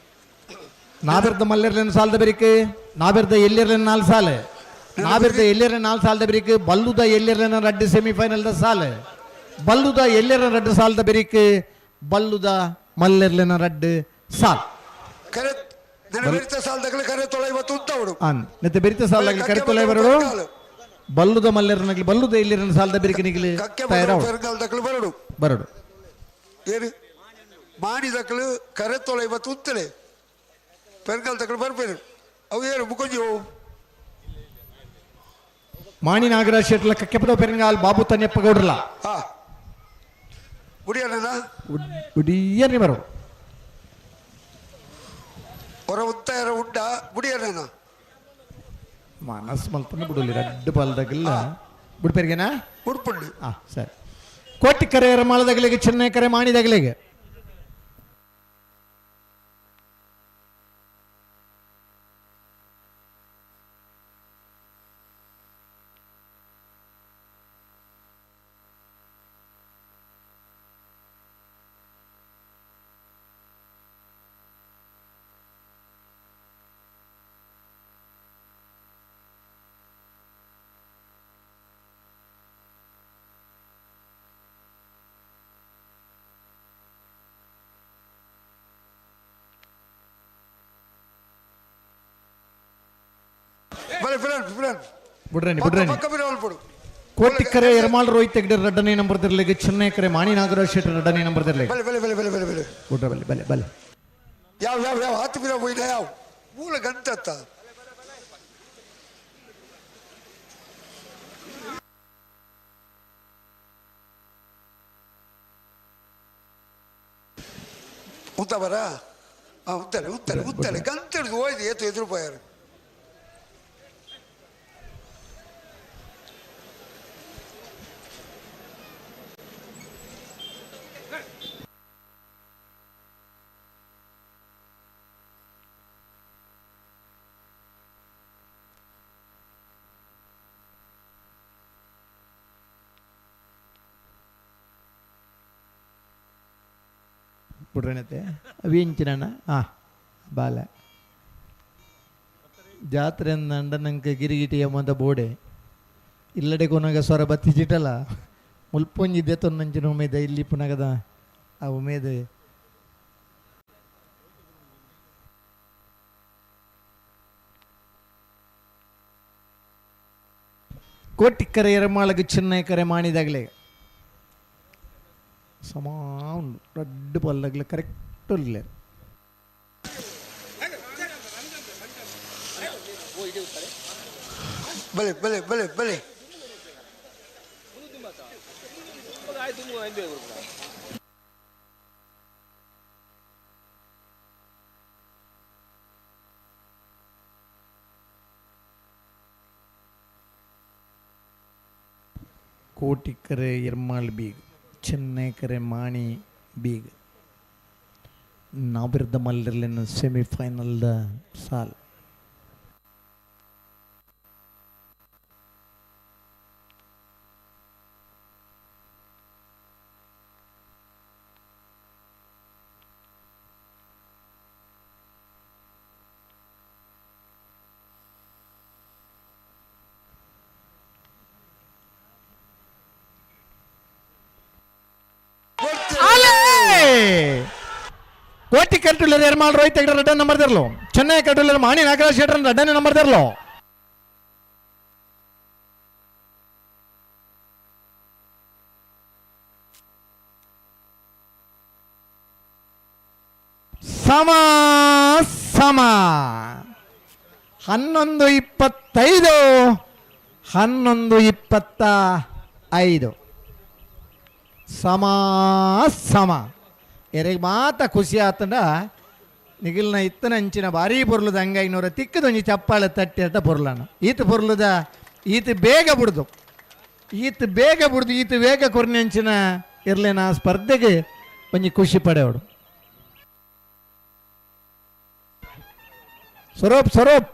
ನಾಬಿರ್ದ ಮಲ್ಲೆರ್ಲೇನು ಸಾಲದ ಬೆರಿಕೆ ನಾಬಿರ್ದ ಎಲ್ಲಿರ್ಲೇನು 4 ಸಾಲ ನಾಬಿರ್ದ ಎಲ್ಲಿರ್ಲೆ 4 ಸಾಲದ ಬೆರಿಕೆ ಬಲ್ಲುದ ಎಲ್ಲಿರ್ಲೇನ ರಡ್ಡು ಸೆಮಿಫೈನಲ್ದ ಸಾಲ ಬಲ್ಲುದ ಎಲ್ಲಿರ್ನ ರಡ್ಡು ಸಾಲದ ಬೆರಿಕೆ ಬಲ್ಲುದ ಮಲ್ಲೆರ್ಲೇನ ರಡ್ಡು ಸಾಲ್ ನೆತ್ತೆ ಬೆರಿತ ಸಾಲ ಕರೆ ತೊಲೆ ಬರಡು ಬಲ್ಲುದ ಮಲ್ಲೆರ್ನಗ್ಲಿ ಬಲ್ಲುದ ಎಲ್ಲಿರ್ನ ಸಾಲದ ಬೆರಿಕೆ ನಿಗಲಿ ಬರಡು ಬರಡು ಮಾಣಿದಕ್ಲು ಕರೆ ತೊಳೆ ಇವತ್ತು ಉತ್ತಲೆ ಪೆರ್ಗಲ್ ತಕಲು ಬರ್ಬೇರು ಅವು ಏನು ಮುಕೊಂಜಿ ಮಾಣಿ ನಾಗರಾಜ್ ಶೆಟ್ಲ ಕಕ್ಕೆಪದ ಪೆರಂಗಾಲ್ ಬಾಬು ತನ್ಯಪ್ಪ ಗೌಡ್ರಲ ಗುಡಿಯಣ್ಣ ಗುಡಿಯನ್ನಿ ಬರೋ ಹೊರ ಉತ್ತಾರ ಉಂಡ ಗುಡಿಯಣ್ಣ ಮನಸ್ ಮಲ್ತನ ಬಿಡಲಿ ರಡ್ಡು ಬಾಲ್ದಾಗಿಲ್ಲ ಬಿಡ್ಪೇರಿಗೆನಾ ಉಡುಪುಂಡು. ಹಾಂ ಸರಿ. ಕೋಟಿಕರೆ ಎರ್ಮಾಳದಗಲಿಗೆ, ಚೆನ್ನೈ ಕರೆ ಮಾಣಿದಗಲಿಗೆ. ಬುಡ್ರೇನಿ ಬುಡ್ರೇನಿ. ಕೋಟಿಕರೆ ಎರ್ಮಾಳ್ ರೋಹಿತ್ ಹೆಗ್ಡೆ ರಡ್ಡನೇ ನಂಬರ್ ತಿರ್ಲಿಗೆ, ಚೆನ್ನೈ ಕರೆ ಮಾಣಿ ನಾಗರಾಜ್ ಶೆಟ್ಟಿ ರಡ್ಡನೇ ನಂಬರ್ ತಿರ್ಲಿಗೆ. ಬಲೆ ಬಲೆ ಬಲೆ ಬಲೆ ಬಲೆ ಬಲೆ. ಬುಡ್ರ ಬಲೆ ಬಲೆ ಬಲೆ. ಯಾವ ಯಾವ ಯಾವ ಆತು ಬಿರ ಹೋಯ್ನ ಯಾವ ಮೂಲ ಗಂಟತ್ತ. ಉಂತ ಬರ ಉಂತಲೆ ಉಂತಲೆ ಉಂತಲೆ ಗಂತ ಹಿಡಿದು ಹೋಯ್ತು ಏತು ಎದುರು ಪೋಯಾರು. ಬಿಡ್ರೇನತ್ತೆ ಅವಿಂಚಿನ ಹಾಂ ಬಾಲ ಜಾತ್ರೆ ಅಂದ ನಂಗೆ ಗಿರಿಗಿಟಿ ಅಮ್ಮಂತ ಬೋಡೆ ಇಲ್ಲಡೆ ಕೊನಗ ಸ್ವರ ಬತ್ತಿಚಿಟಲ್ಲ ಮುಲ್ಪೊಂಜಿದ್ದೆ ತೊನ್ನಂಚಿನ ಉಮೇದ ಇಲ್ಲಿ ಪುನಗದ ಆ ಉಮೇದ. ಕೋಟಿಕ್ಕರೆ ಎರಮಾಳಗೆ ಚೆನ್ನೈ ಕರೆ ಮಾಡಿದಾಗಲೇ ಸಮಾ ಉಂಡು ದೊಡ್ಡ ಪಲ್ಲಗ್ಲ ಕರೆಕ್ಟ್ ಇಲ್ಲ. ಬಲೆ ಬಲೆ ಬಲೆ ಬಲೆ. ಕೋಟಿಕ್ಕರೆ ಎರ್ಮಾಳ್ ಬೀಗ್, ಚೆನ್ನೈ ಕರೆ ಮಾಣಿ ಬೀಗ್, ನಾವಿರ್ದ ಮಲ್ಲರ್ಲಿನ ಸೆಮಿಫೈನಲ್ದ ಸಾಲ್. ಕೋಟಿ ಕಟ್ಟುಲ್ಲರ್ ಎರ್ಮಾಳ್ ರೋಹಿತ್ ಹೆಗ್ಡೆ ರಡ್ಡನ್ ನಂಬರ್ ತೆರಲು, ಚೆನ್ನೈ ಕಟ್ಟುಲ್ಲರ್ ಮಾಣಿ ನಾಗರಾಜ್ ಶೆಟ್ಟರ್ ರಡ್ಡನೆ ನಂಬರ್ ತೆರಲು. ಸಮ ಸಮ 11:25 11:25 ಸಮ ಸಮ. ಎರೆಗೆ ಮಾತ ಖುಷಿ ಆತಂಡ ನಿಗಿಲ್ನ ಇತ್ತನ ಅಂಚಿನ ಭಾರೀ ಪೊರ್ಲುದ ಅಂಗೈನೂರ ತಿಕ್ಕದೊಂಜಿ ಚಪ್ಪಾಳೆ ತಟ್ಟಿ ಅಟ ಪೊರ್ಲನ ಈತ ಪೊರ್ಲುದ ಈತ ಬೇಗ ಬಿಡ್ದು ಈತ ಬೇಗ ಬಿಡ್ದು ಈತ ಬೇಗ ಕೊರ್ನೆ ಅಂಚಿನ ಇರ್ಲೇನ ಸ್ಪರ್ಧೆಗೆ ಒಂಜಿ ಖುಷಿ ಪಡೆಯೋಡು. ಸ್ವರೂಪ್ ಸ್ವರೂಪ್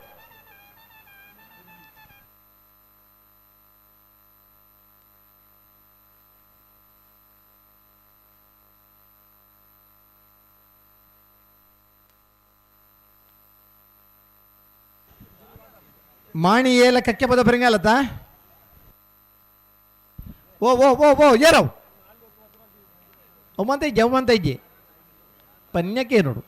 ಮಾಣಿ ಏಲ ಕಕ್ಕೆ ಪದ ಬರಂಗಾಲತ್ತ. ಓ ಓ ಓ ಓ ಏರವ್ ಒಮ್ಮಂತ ಇಜ್ಜಿ ಅವಮಂತ ಇಜ್ಜಿ ಪನ್ಯಕ್ಕೆ ನೋಡು.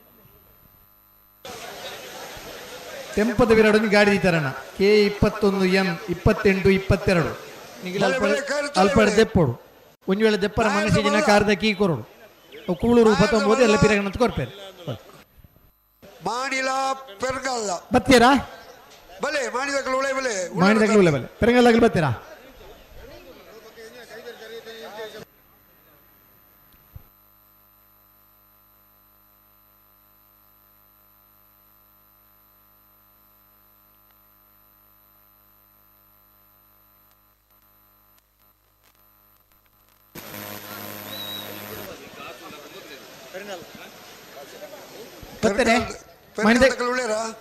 ತೆಂಪದ ವಿರಡೊಂದು ಗಾಡಿ ತರಣ ಕೆ 21 ಎಂ 28 22 ನಿಗಿಲ ಅಲ್ಪ ದೆಪ್ಪೋಡು. ಒಂದು ವೇಳೆ ದೆಪ್ಪರ ಮನಸ್ಸಿನ ಕಾರದ ಕೀ ಕೊರಡು ಕೂಳೂರು 19 ಎಲ್ಲ ಪಿರಗಣಂತ ಕೊರ್ಪೇರು. ಮಾಣಿಲ ಪೆರ್ಗಲ್ಲ ಬತ್ತೀರಾ? ಬಲೆ ಮಾಣಿದಕಲು ಉಳೆ ಬಲೆ ಮಾಣಿದಕಲು ಉಳೆ ಬಲೆ ಪೆರಂಗಲ್ಲಾಗಲು ಬತ್ತೀರಾ? ಬತ್ತಾರೆ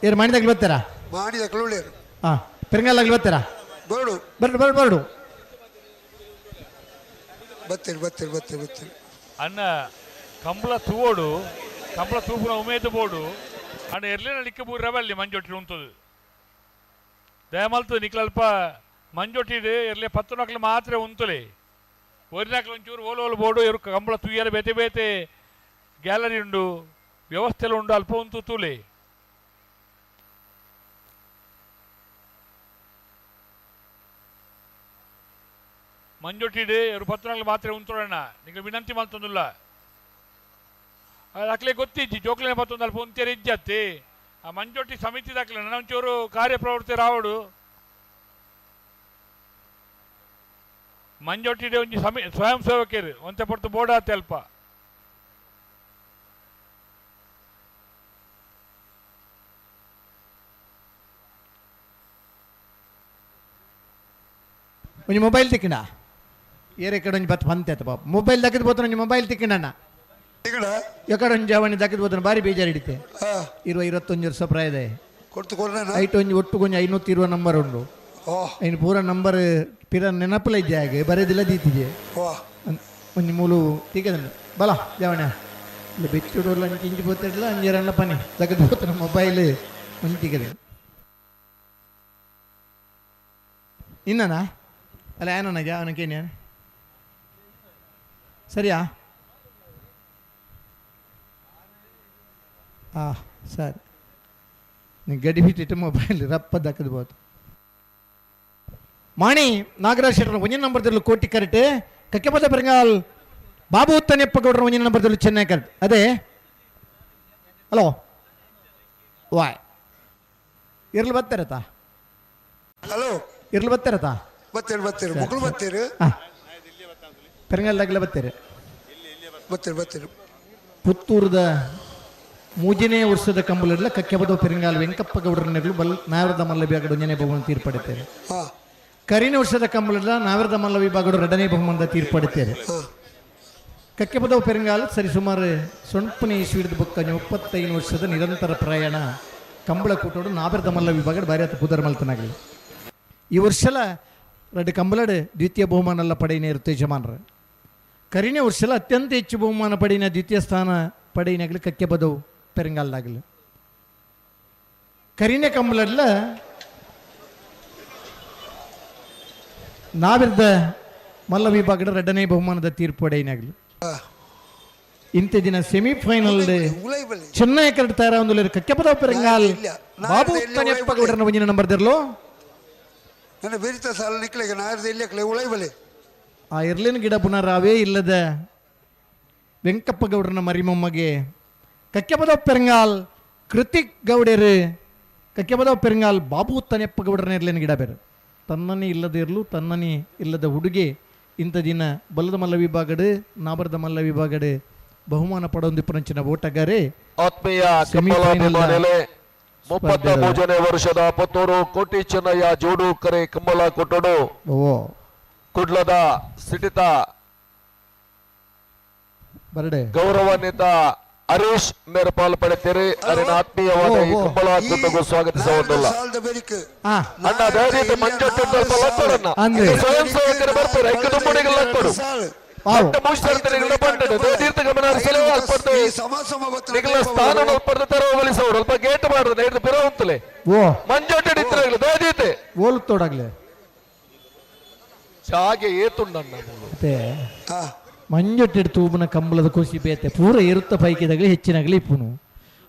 ಏರು ಮಾಡಿದಾಗಲಿ ಬರ್ತಾರಾ? ಮಾಡಿದಾಗಲು ಉಳ್ಳೇರು. ಹಾಂ, ಪೆರಂಗಾಲಾಗಲಿ ಬರ್ತಾರಾ? ಬರಡು ಬರಡು ಬರಡು ಬರಡು. ಬತ್ತೀರಿ ಬತ್ತೀರಿ ಬತ್ತೀರಿ ಬತ್ತೀರಿ. ಅಣ್ಣ ಕಂಬಳ ತೂವೋಡು, ಕಂಬಳ ತೂಪುನ ಉಮೇದು ಬೋಡು ಅಣ್ಣ ಎರ್ಲಿನ ಲಿಕ್ಕ ಬೂರ ರವಲ್ಲಿ ಮಂಜೊಟ್ಟಿ ಉಂತದು ದಯಮಲ್ತು ನಿಕ್ಲಲ್ಪ ಮಂಜೊಟ್ಟಿಡು ಎರ್ಲೆ 10 ನಕ್ಲು ಮಾತ್ರ ಉಂತುಲೆ ಒರಿನಕ್ಲು ಒಂಚೂರು ಓಲು ಓಲು ಬೋಡು ಇವರು ಕಂಬಳ ತೂಯರ ಬೇತೆ ಬೇತೆ ಗ್ಯಾಲರಿ ಉಂಡು ವ್ಯವಸ್ಥೆಲ್ಲ ಉಂಡು ಅಲ್ಪ ಉಂತು ತೂಲೆ. ಮಂಜೊಟ್ಟಿಡು ಇವರು 10 ನಕ್ಲು ಮಾತ್ರ ಉಂತೋಡಣ್ಣ ನಿಂಗೆ ವಿನಂತಿ ಮಲ್ತೊಂದುಲ್ಲ ಅಕ್ಲೆ ಗೊತ್ತಿಜ್ಜಿ ಜೋಕ್ಲೆನ ಪತ್ತೊಂದು ಅಲ್ಪ ಉಂತೇರಿ ಇಜ್ಜತ್ತಿ ಆ ಮಂಜೊಟ್ಟಿ ಸಮಿತಿ ದಾಖಲೆ ಒಂಚೂರು ಕಾರ್ಯಪ್ರವೃತ್ತಿ ರಾವಡು ಮಂಜೊಟ್ಟಿ ಒಂಜಿ ಸ್ವಯಂ ಸೇವಕರು ಒಂತೆ ಪೊರ್ತು ಬೋರ್ಡ್ ಆತೆ ಅಲ್ಪ. ಒಂಜಿ ಮೊಬೈಲ್ ತಿಕ್ಕಣ ಏರೆ ಕಡೆ ಒಂಜಿ ಬತ್ತು ಬಂತೆ ಪಾಪ ಮೊಬೈಲ್ ದಕ್ಕದ ಬೋತನ ಒಂಜಿ ಮೊಬೈಲ್ ತಿಕ್ಕಣಣ್ಣ ಎಕಡೆ ಒಂಜಿ ಅವನಿ ದಕ್ಕದ ಬೋತನ ಭಾರಿ ಬೇಜಾರು ಹಿಡಿತೆ. 20-21 ವರ್ಷ ಪ್ರಾಯದ ಐಟ್ ಒಂಜಿ ಒಟ್ಟು ಕೊಂಚ 520 ನಂಬರ್ ಉಂಡು ಐನು ಪೂರ ನಂಬರ್ ಪಿರ ನೆನಪುಲ ಇದ್ದೆ ಹಾಗೆ ಬರೆದಿಲ್ಲ ದೀತಿದೆ ಒಂಜಿ ಮೂಲು ತಿಕ್ಕದ ಬಲ ಜಾವಣ ಇಲ್ಲ ಬೆಚ್ಚುಡೋಲ್ಲ ಅಂಚಿ ಇಂಚಿ ಬೋತಿಡ್ಲ ಅಂಜರಣ್ಣ ಪನಿ ದಕ್ಕದ ಬೋತನ ಮೊಬೈಲ್ ಒಂಜಿ ತಿಕ್ಕದೆ ಇನ್ನನಾ ಅಲ್ಲ ಏನಣ್ಣ ಅವನಕ್ಕೇನು ಸರಿಯಾ? ಹಾಂ ಸರಿ, ನೀವು ಗಡಿ ಬಿಟ್ಟಿಟ್ಟು ಮೊಬೈಲ್ ರಪ್ಪ ದಕ್ಕದ್ಬೋದು. ಮಾಣಿ ನಾಗರಾಜ್ ಶೆಟ್ಟರ್ ಒಂಜಿನ ನಂಬರ್ದಲ್ಲಿ ಕೋಟಿ ಕರೆಕ್ಟ್, ಕಕ್ಕೆಪದ ಪೆರಂಗಾಲ್ ಬಾಬು ಉತ್ತನೆಪ್ಪ ಗೌಡರ ಒಂಜಿನ ನಂಬರ್ದಲ್ಲಿ ಚೆನ್ನೈ ಕರೆಕ್ಟ್. ಅದೇ ಹಲೋ ವಾಯ್ ಇರ್ಲು ಬರ್ತಾರತಾ? ಹಲೋ ಇರ್ಲು ಬರ್ತಾರತಾ? ಬರ್ತೀರಿ ಬರ್ತೀರಿ ಮಕ್ಕಳು ಬರ್ತೀರಿ. ಹಾಂ, ಪೆರಂಗಾಲ್ದಾಗಲೇ ಬರ್ತೀರಿ ಬರ್ತೀರಿ ಬರ್ತೀರಿ. ಪುತ್ತೂರದ ಮೂಜನೇ ವರ್ಷದ ಕಂಬಲಿರಲ ಕಕ್ಕೆಬದ ಪೆರಂಗಾಲ್ ವೆಂಕಪ್ಪ ಗೌಡರನ್ನೆಗಳು ಬಲ್ ನಾವರದ ಮಲ್ಲ ವಿಭಾಗದ ಒಂದನೇ ಬಹುಮಾನ ತೀರ್ಪಡುತ್ತೇವೆ. ಕರಿನ ವರ್ಷದ ಕಂಬಲಿರಲ ನಾವರದ ಮಲ್ಲ ವಿಭಾಗದ ಎರಡನೇ ಬಹುಮಾನದ ತೀರ್ಪಡುತ್ತೇವೆ. ಕಕ್ಕೆಬದವ ಪೆರಂಗಾಲ್ ಸರಿಸುಮಾರು ಸೊಂಪನೆ ಇಸ್ವಿದ ಬೊಕ್ಕ 35 ವರ್ಷದ ನಿರಂತರ ಪ್ರಯಾಣ ಕಂಬಳ ಕೂಟೋಡು ನಾವರದ ಮಲ್ಲ ವಿಭಾಗದ ಭಾರಿ ಆತ ಪುದರ್ ಮಲ್ತನಾಗಲಿ. ಈ ವರ್ಷಲ ಎರಡು ಕಂಬಳಡು ದ್ವಿತೀಯ ಬಹುಮಾನ ಪಡೆಯಿನ ಯಜಮಾನರು. ಕರಿನ ವರ್ಷಲ ಅತ್ಯಂತ ಹೆಚ್ಚು ಬಹುಮಾನ ಪಡೆಯಿನ ದ್ವಿತೀಯ ಸ್ಥಾನ ಪಡೆಯಿನಾಗಲಿ ಕಕ್ಕೆಬದವು ಪೆರಂಗಾಲ್ದಾಗಲಿ. ಕರಿನ ಕಂಬಳಡ್ಲ ನಾವಿರ್ದ ಮಲ್ಲ ವಿಭಾಗದ ಎರಡನೇ ಬಹುಮಾನದ ತೀರ್ಪು ಪಡೆಯಿನಾಗಲಿ. ಇಂಥ ದಿನ ಸೆಮಿಫೈನಲ್ ಚೆನ್ನೈ ಕರೆಕ್ಟ್ ತಯಾರಾಗ ಕಕ್ಕೆಬದವು ಪೆರಂಗಾಲ್ ಬಾಬು ಉತ್ತನೆಪ್ಪ ಗೌಡರನ ಒಂಜಿನ ನಂಬರ್ ದಿರ್ಲೋ ನನ್ನ ಬೇರಿತ ಸಾಲ ನಿಕ್ಲೆಗೆ ನಾರ್ದ ಇಲ್ಲಿ ಉಳೈ ಬಲೆ ಆ ಇರ್ಲಿನ ಗಿಡ ಪುನರಾವೇ ಇಲ್ಲದ ವೆಂಕಪ್ಪ ಗೌಡರನ ಮರಿಮೊಮ್ಮಗೆ ಕಕ್ಕೆಬದವ ಪೆರಂಗಾಲ್ ಕೃತಿಕ್ ಗೌಡರು ಕಕ್ಕೆಬದವ ಪೆರಂಗಾಲ್ ಬಾಬು ತನೆಪ್ಪ ಗೌಡರನ ಇರ್ಲಿನ ಗಿಡ ಬೇರೆ ತನ್ನನೇ ಇಲ್ಲದ ಇರಲು ತನ್ನನೇ ಇಲ್ಲದ ಹುಡುಗೆ ಇಂಥ ದಿನ ಬಲ್ಲದ ಮಲ್ಲ ವಿಭಾಗಡು ನಾಬರದ ಮಲ್ಲ ವಿಭಾಗಡು ಬಹುಮಾನ ಪಡೊಂದಿಪ್ಪನಂಚಿನ ಓಟಗಾರೆ ಆತ್ಮೀಯ 33ನೇ ವರ್ಷದ ಪುತ್ತೂರು ಕೋಟಿ ಚೆನ್ನಯ್ಯ ಜೋಡು ಕರೆ ಕಂಬಳ ಕೊಟ್ಟಡು ಕುಡ್ಲದ ಸಿಟಿತ ಗೌರವಾನ್ವಿತ ಹರೀಶ್ ಮೇರೆ ಪಾಲು ಪಡೆಯುತ್ತೀರಿ. ಅರಿನ ಆತ್ಮೀಯವಾದ ಈ ಕಂಬಳ ಕೂಟಕ್ಕೂ ಸ್ವಾಗತಿಸುವುದಿಲ್ಲ. ಅಣ್ಣ ದಯವಿಟ್ಟು ಮಂಜೊಟ್ಟು ಸ್ವಯಂ ಸೇವಕರು ಬರ್ತಾರೆ ಐಕ್ಯ ಸ್ಥಾನ ಗೇಟ್ ಮಾಡಿದ್ರೆ ಮಂಜೊಟ್ಟೆ ಓಲುತ್ತೋಡಾಗ್ಲೆ ಜಾಗೆ ಏತುಂಡಣ್ಣ ಮಂಜೊಟ್ಟೆಡ್ ತೂಬುನ ಕಂಬಳದ ಖುಷಿ ಬೇತೆ ಪೂರ ಇರುತ್ತ ಪೈಕಿದಾಗಲಿ ಹೆಚ್ಚಿನಾಗಲಿ ಇಪ್ಪುನು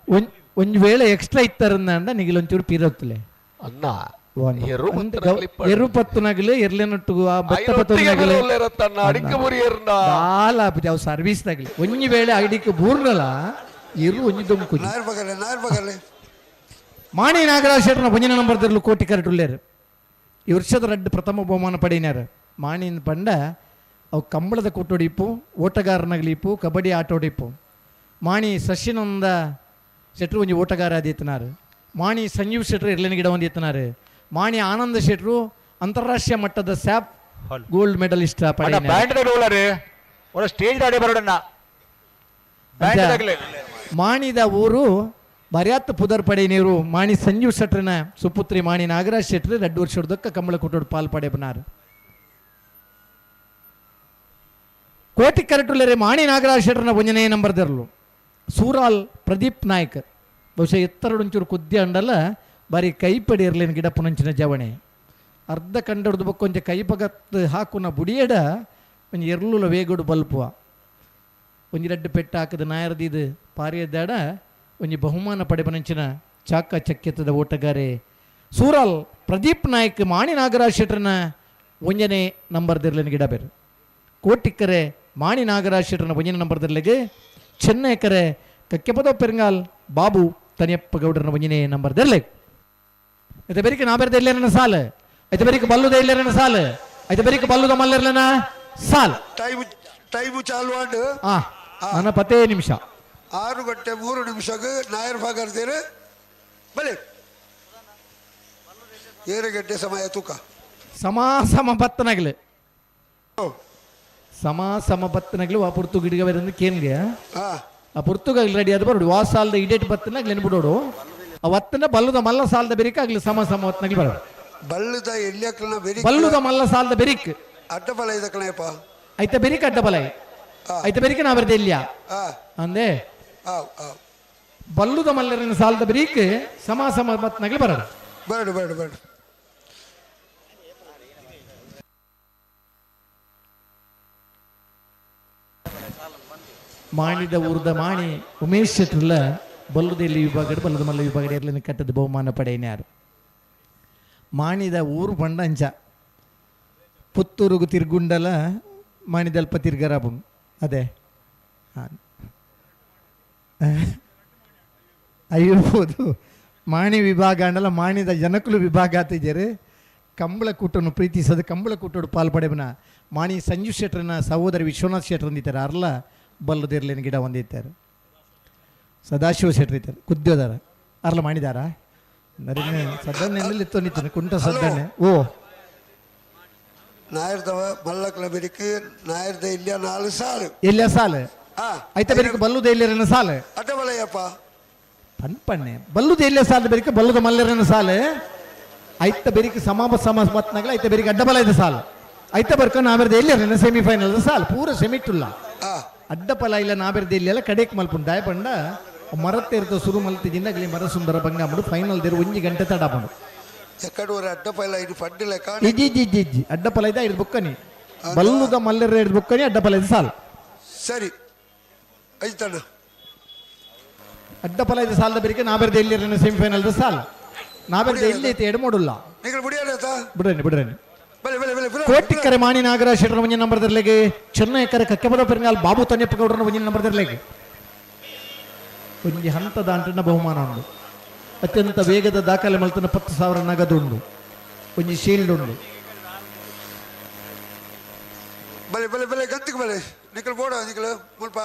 ಒಂಜ್ ವೇಳೆ ಎಕ್ಸ್ಟ್ರಾ ಇತ್ತಾರಂದ ನಿಗಿಲೊಂಚೂರು ಪೀರತ್ತಲೆ ಅಣ್ಣ ಎರು ಪತ್ತುನಾಗಲಿ ಎರ್ಲೆನೊಟ್ಟು ಆ ಬತ್ತ ಪತ್ತುನಾಗಲಿ ದಾಲ ಅವು ಸರ್ವಿಸ್ ನಾಗಲಿ ಒಂಜಿ ವೇಳೆ ಅಡಿಕೆ ಬೂರ್ನಲ ಎರು ಒಂಜಿ ದೊಂಕು ಮಾಣಿ ನಾಗರಾಜ್ ಶೆಟ್ಟರ್ನ ಒಂಜಿನ ನಂಬರ್ ತಿರ್ಲು ಕೋಟಿ ಕರೆಟ್ ಉಳ್ಳೇರು. ಈ ವರ್ಷದ ರಡ್ಡು ಪ್ರಥಮ ಬಹುಮಾನ ಪಡೆಯಿನಾರು ಮಾಣಿನ ಪಂಡ ಅವು ಕಂಬಳದ ಕೂಟೊಡಿಪ್ಪು ಓಟಗಾರನಾಗಲಿಪ್ಪು ಕಬಡ್ಡಿ ಆಟೋಡಿಪ್ಪು ಮಾಣಿ ಸಶಿನಂದ ಶೆಟ್ರು ಒಂಜಿ ಓಟಗಾರ ಆದಿತ್ತನಾರು ಮಾಣಿ ಸಂಜೀವ್ ಶೆಟ್ರು ಎರ್ಲಿನ ಗಿಡ ಒಂದಿತ್ತನಾರು ಮಾಣಿ ಆನಂದ ಶೆಟ್ರು ಅಂತಾರಾಷ್ಟ್ರೀಯ ಮಟ್ಟದ ಸ್ಯಾಪ್ ಗೋಲ್ಡ್ ಮೆಡಲಿಸ್ಟ್. ಸ್ಟೇಜ್ ದಾಡಿ ಬರೋಡಣ್ಣ. ಮಾಣಿದ ಊರು ಬರ್ಯಾತ್ ಪುದರ್ ಪಡೆ ನೀರು ಮಾಣಿ ಸಂಜೀವ್ ಶೆಟ್ರನ ಸುಪುತ್ರಿ ಮಾಣಿ ನಾಗರಾಜ್ ಶೆಟ್ರು 2 ವರ್ಷದಕ್ಕ ಕಂಬಳ ಕೂಟೋಡು ಪಾಲ್ ಪಡೆಪನಾರು. ಕೋಟಿ ಕರೆಟುಲ್ಲರೆ ಮಾಣಿ ನಾಗರಾಜ್ ಶೆಟ್ರನ ಒಂಜನೇ ನಂಬರ್ ದೆರ್ಲು ಸೂರಾಲ್ ಪ್ರದೀಪ್ ನಾಯ್ಕ್ ಬಹುಶಃ ಎತ್ತರಡೊಂಚೂರು ಕುದ್ದಿ ಅಂಡಲ್ಲ ಬಾರಿ ಕೈಪಡಿ ಇರಲೇನು ಗಿಡ ಪುನಂಚಿನ ಜವಣೆ ಅರ್ಧ ಕಂಡಡ್ದು ಬೊಕ್ಕೊಂಚ ಕೈಪಗತ್ತು ಹಾಕುನ ಬುಡಿಯಡ ಒಂಜಿ ಎರ್ಲುಲ ವೇಗುಡು ಬಲ್ಪುವ ಒಂಜಿ ರಡ್ಡು ಪೆಟ್ಟ ಹಾಕದ ನಾಯರದಿದು ಪಾರಿಯದಾಡ ಒಂಜಿ ಬಹುಮಾನ ಪಡೆಪನಂಚಿನ ಚಾಕ ಚಕ್ಯತದ ಓಟಗಾರೆ ಸೂರಾಲ್ ಪ್ರದೀಪ್ ನಾಯ್ಕ್ ಮಾಣಿ ನಾಗರಾಜ್ ಶೆಟ್ರನ ಒಂಜನೇ ನಂಬರ್ ದಿರ್ಲೇನು ಗಿಡ ಬೇರೆ ಕೋಟಿಕ್ಕರೆ ಮಾಣಿ ನಾಗರಾಜ್ ಶೆಟ್ರನ ಒಂಜನೇ ನಂಬರ್ ದಿರ್ಲೆಗೆ ಚೆನ್ನೈಕರೆ ಕಕ್ಕೆಪದ ಪೆರಂಗಾಲ್ ಬಾಬು ತನಿಯಪ್ಪ ಗೌಡರನ ಒಂಜನೇ ನಂಬರ್ ದಿರ್ಲೆ. ಐತೆ ಬೇರಿಕೆ ನಾ ಬೇರೆ ಇಲ್ಲೇನ ಸಾಲ ಐತೆ ಬೇರಿಕೆ ಬಲ್ಲುದ ಇಲ್ಲೇನ ಸಾಲ ಐತೆ ಬೇರಿಕೆ ಬಲ್ಲುದ ಮಲ್ಲರ್ಲನ ಸಾಲ್. ಟೈಮ್ ಟೈಮ್ ಚಾಲು ಆಂಡ್ ನನ್ನ ಪತ್ತೇ ನಿಮಿಷ 6 ಗಂಟೆ 3 ನಿಮಿಷಕ್ಕೆ ನಾಯರ್ ಭಾಗರ್ತೀರಿ ಬಲೆ 7 ಗಂಟೆ ಸಮಯ ತೂಕ ಸಮ ಸಮ ಬತ್ತನಾಗಲಿ ಸಮ ಸಮ ಬತ್ತನಾಗಲಿ ಆ ಪುರ್ತು ಗಿಡಿಗ ಬೇರೆ ಕೇನ್ಗೆ ಆ ಪುರ್ತುಗಾಗ್ಲಿ ರೆಡಿ ಅದು ಬರೋಡು ವಾ ಸಾಲದ ಇಡೇಟ್ ಬತ್ತನಾಗ್ಲಿ ನೆನ್ಬಿಡೋಡು ಆ ಒತ್ತನ ಬಲ್ಲುದ ಮಲ್ಲ ಸಾಲದ ಬೆರಿಕ ಆಗ್ಲಿ ಸಮ ಸಮ ಹೊತ್ತನಾಗ್ಲಿ ಬರೋಡು ಬಲ್ಲುದ ಎಲ್ಲಿ ಬೆರಿಕ್ ಬಲ್ಲುದ ಮಲ್ಲ ಸಾಲದ ಬೆರಿಕ್ ಅಡ್ಡ ಬಲ ಇದಕ್ಕಣಪ್ಪ ಐತ ಬೆರಿಕ ಅಡ್ಡ ಬಲ ಐತ ಬೆರಿಕ ನಾ ಬರ್ದೆ ಇಲ್ಲಿಯ ಅಂದೆ ಬಲ್ಲುದ ಮಲ್ಲರಿನ ಸಾಲದ ಬೆರಿಕ್ ಸಮ ಸಮ ಬತ್ತನಾಗ್ಲಿ ಬರೋಡು ಬರಡು ಬರಡು ಬರಡು. ಮಾಣಿದ ಊರ್ದ ಮಾಣಿ ಉಮೇಶ್ ಶೆಟ್ಟರ್ಲ ಬಲ್ಲುದೆಲ್ಲಿ ವಿಭಾಗ ಬಲ್ಲದ ಮಲ್ಲ ವಿಭಾಗ ಇರಲಿನ ಕಟ್ಟದ ಬಹುಮಾನ ಪಡೆಯನ್ಯಾರು. ಮಾಣಿದ ಊರು ಬಂಡಂಚ ಪುತ್ತೂರುಗು ತಿರ್ಗುಂಡಲ ಮಾಣಿದಲ್ಪ ತಿರ್ಗರಾಬು ಅದೇ ಅಯ್ಯೋದು ಮಾಣಿ ವಿಭಾಗ ಅಂಡಲ ಮಾಣಿದ ಜನಕುಲು ವಿಭಾಗ ಆತಿದ್ದಾರೆ. ಕಂಬಳ ಕೂಟನ್ನು ಪ್ರೀತಿಸೋದು ಕಂಬಳ ಕೂಟೋಡು ಪಾಲ್ಪಡೆಬನ ಮಾಣಿ ಸಂಜು ಶೆಟ್ಟರನ ಸಹೋದರಿ ವಿಶ್ವನಾಥ್ ಶೆಟ್ಟರ್ ಅಂದಿದ್ದಾರೆ ಅರ್ಲ ಬಲ್ಲದಿರ್ಲೇನು ಗಿಡ ಹೊಂದಿದ್ದಾರೆ. ಸದಾಶಿವ ಶೆಟ್ಟರ್ ಇದ್ದಾರೆ ಕುದ್ಯೋದಾರ ಅರ್ಲ ಮಾಡಿದಾರ ನರಿನ ಸದ್ದಣ್ಣೆಯಲ್ಲಿ ತೊಂದಿದ್ದಾನೆ ಕುಂಟ ಸದ್ದಣ್ಣೆ ಓ ನಾಯರ್ದವ ಮಲ್ಲಕ್ಲ ಬೆರಿಕ್ ನಾಯರ್ದ ಇಲ್ಲ 4 ಸಾಲು ಇಲ್ಲ ಸಾಲು ಐತ ಬೆರಿಕ್ ಬಲ್ಲುದ ಇಲ್ಲರನ ಸಾಲು ಅಡ್ಡ ಬಲಯ್ಯಪ್ಪ ಪನ್ಪಣ್ಣೆ ಬಲ್ಲುದ ಇಲ್ಲ ಸಾಲ ಬೆರಿಕ್ ಬಲ್ಲುದ ಮಲ್ಲರನ ಸಾಲು ಐತ ಬೆರಿಕ್ ಸಮಾಪ ಸಮ ಮತ್ನಾಗಲ ಐತ ಬೆರಿಕ್ ಅಡ್ಡ ಬಲ ಇದೆ ಸಾಲು ಐತ ಬರ್ಕ ನಾವೆರ್ದ ಇಲ್ಲ ಸೆಮಿಫೈನಲ್ ಸಾಲು ಪೂರ ಸೆಮಿಟ್ಟುಲ್ಲ ಅಡ್ಡ ಫಲ ಇಲ್ಲ ನಾವೆರ್ದ ಇಲ್ಲ ಕಡೆಕ್ ಮಲ್ಪುಂಡು ದಾಯ ಪಂಡ ಮರತ್ತೇರ್ತ ಸುರು ಮಲ್ತಿದ್ದಿಂದ ಅಗಲಿ ಮರ ಸುಂದರ ಬಂಗಾಮಡು ಫೈನಲ್ ದೇರು 1 ಗಂಟೆ ತಡಾಪಂಡು ಅಡ್ಡ ಫಲ ಇದು ಫಡ್ಡಿಲ್ಲ ಇಜ್ಜಿ ಇಜ್ಜಿ ಇಜ್ಜಿ ಇಜ್ಜಿ ಅಡ್ಡ ಫಲ ಇದೆ ಐದು ಬುಕ್ಕನಿ ಬಲ್ಲುದ ಮಲ್ಲರ ಐದು ಬುಕ್ಕನಿ ಅಡ್ಡ ಫಲ ಇದೆ ಸಾಲು ಸರಿ ಐತಣ್ಣ ಅಡ್ಡ ಫಲ ಇದೆ ಸಾಲದ ಬೆರಿಕೆ ನಾವೆರ್ದ ಇಲ್ಲಿ ಸೆಮಿಫೈನಲ್ ಸಾಲ ನಾವೆರ್ದ ಎಲ್ಲಿ ಐತೆ ಎಡಮೋಡುಲ್ಲ ಬಿಡ್ರೇನಿ ಬಿಡ್ರೇನಿ. ಕೋಟಿಕ್ಕರೆ ಮಾಣಿ ನಾಗರಾಜ್ ಶೆಟ್ಟರ ಒಂಜಿನ ನಂಬರ್ ದರ್ಲೆಗೆ ಚೆನ್ನೈಕರೆ ಕಕ್ಕೆಬದ ಪೆರಂಗಾಲ್ ಬಾಬು ತನ್ಯಪ್ಪ ಗೌಡರನ ಒಂಜಿನ ನಂಬರ್ ದರ್ಲೆಗೆ ಒಂಜಿ ಹಂತದ ಅಂಟನ ಬಹುಮಾನ ಉಂಡು ಅತ್ಯಂತ ವೇಗದ ದಾಖಲೆ ಮಲ್ತನ 10,000 ನಗದು ಉಂಡು ಒಂಜಿ ಶೀಲ್ಡ್ ಉಂಡು. ಬಲೆ ಬಲೆ ಬಲೆ ಗಂತಿಗೆ ಬಲೆ ನಿಕಲ್ ಬೋಡ ನಿಕಲ್ ಮುಲ್ಪ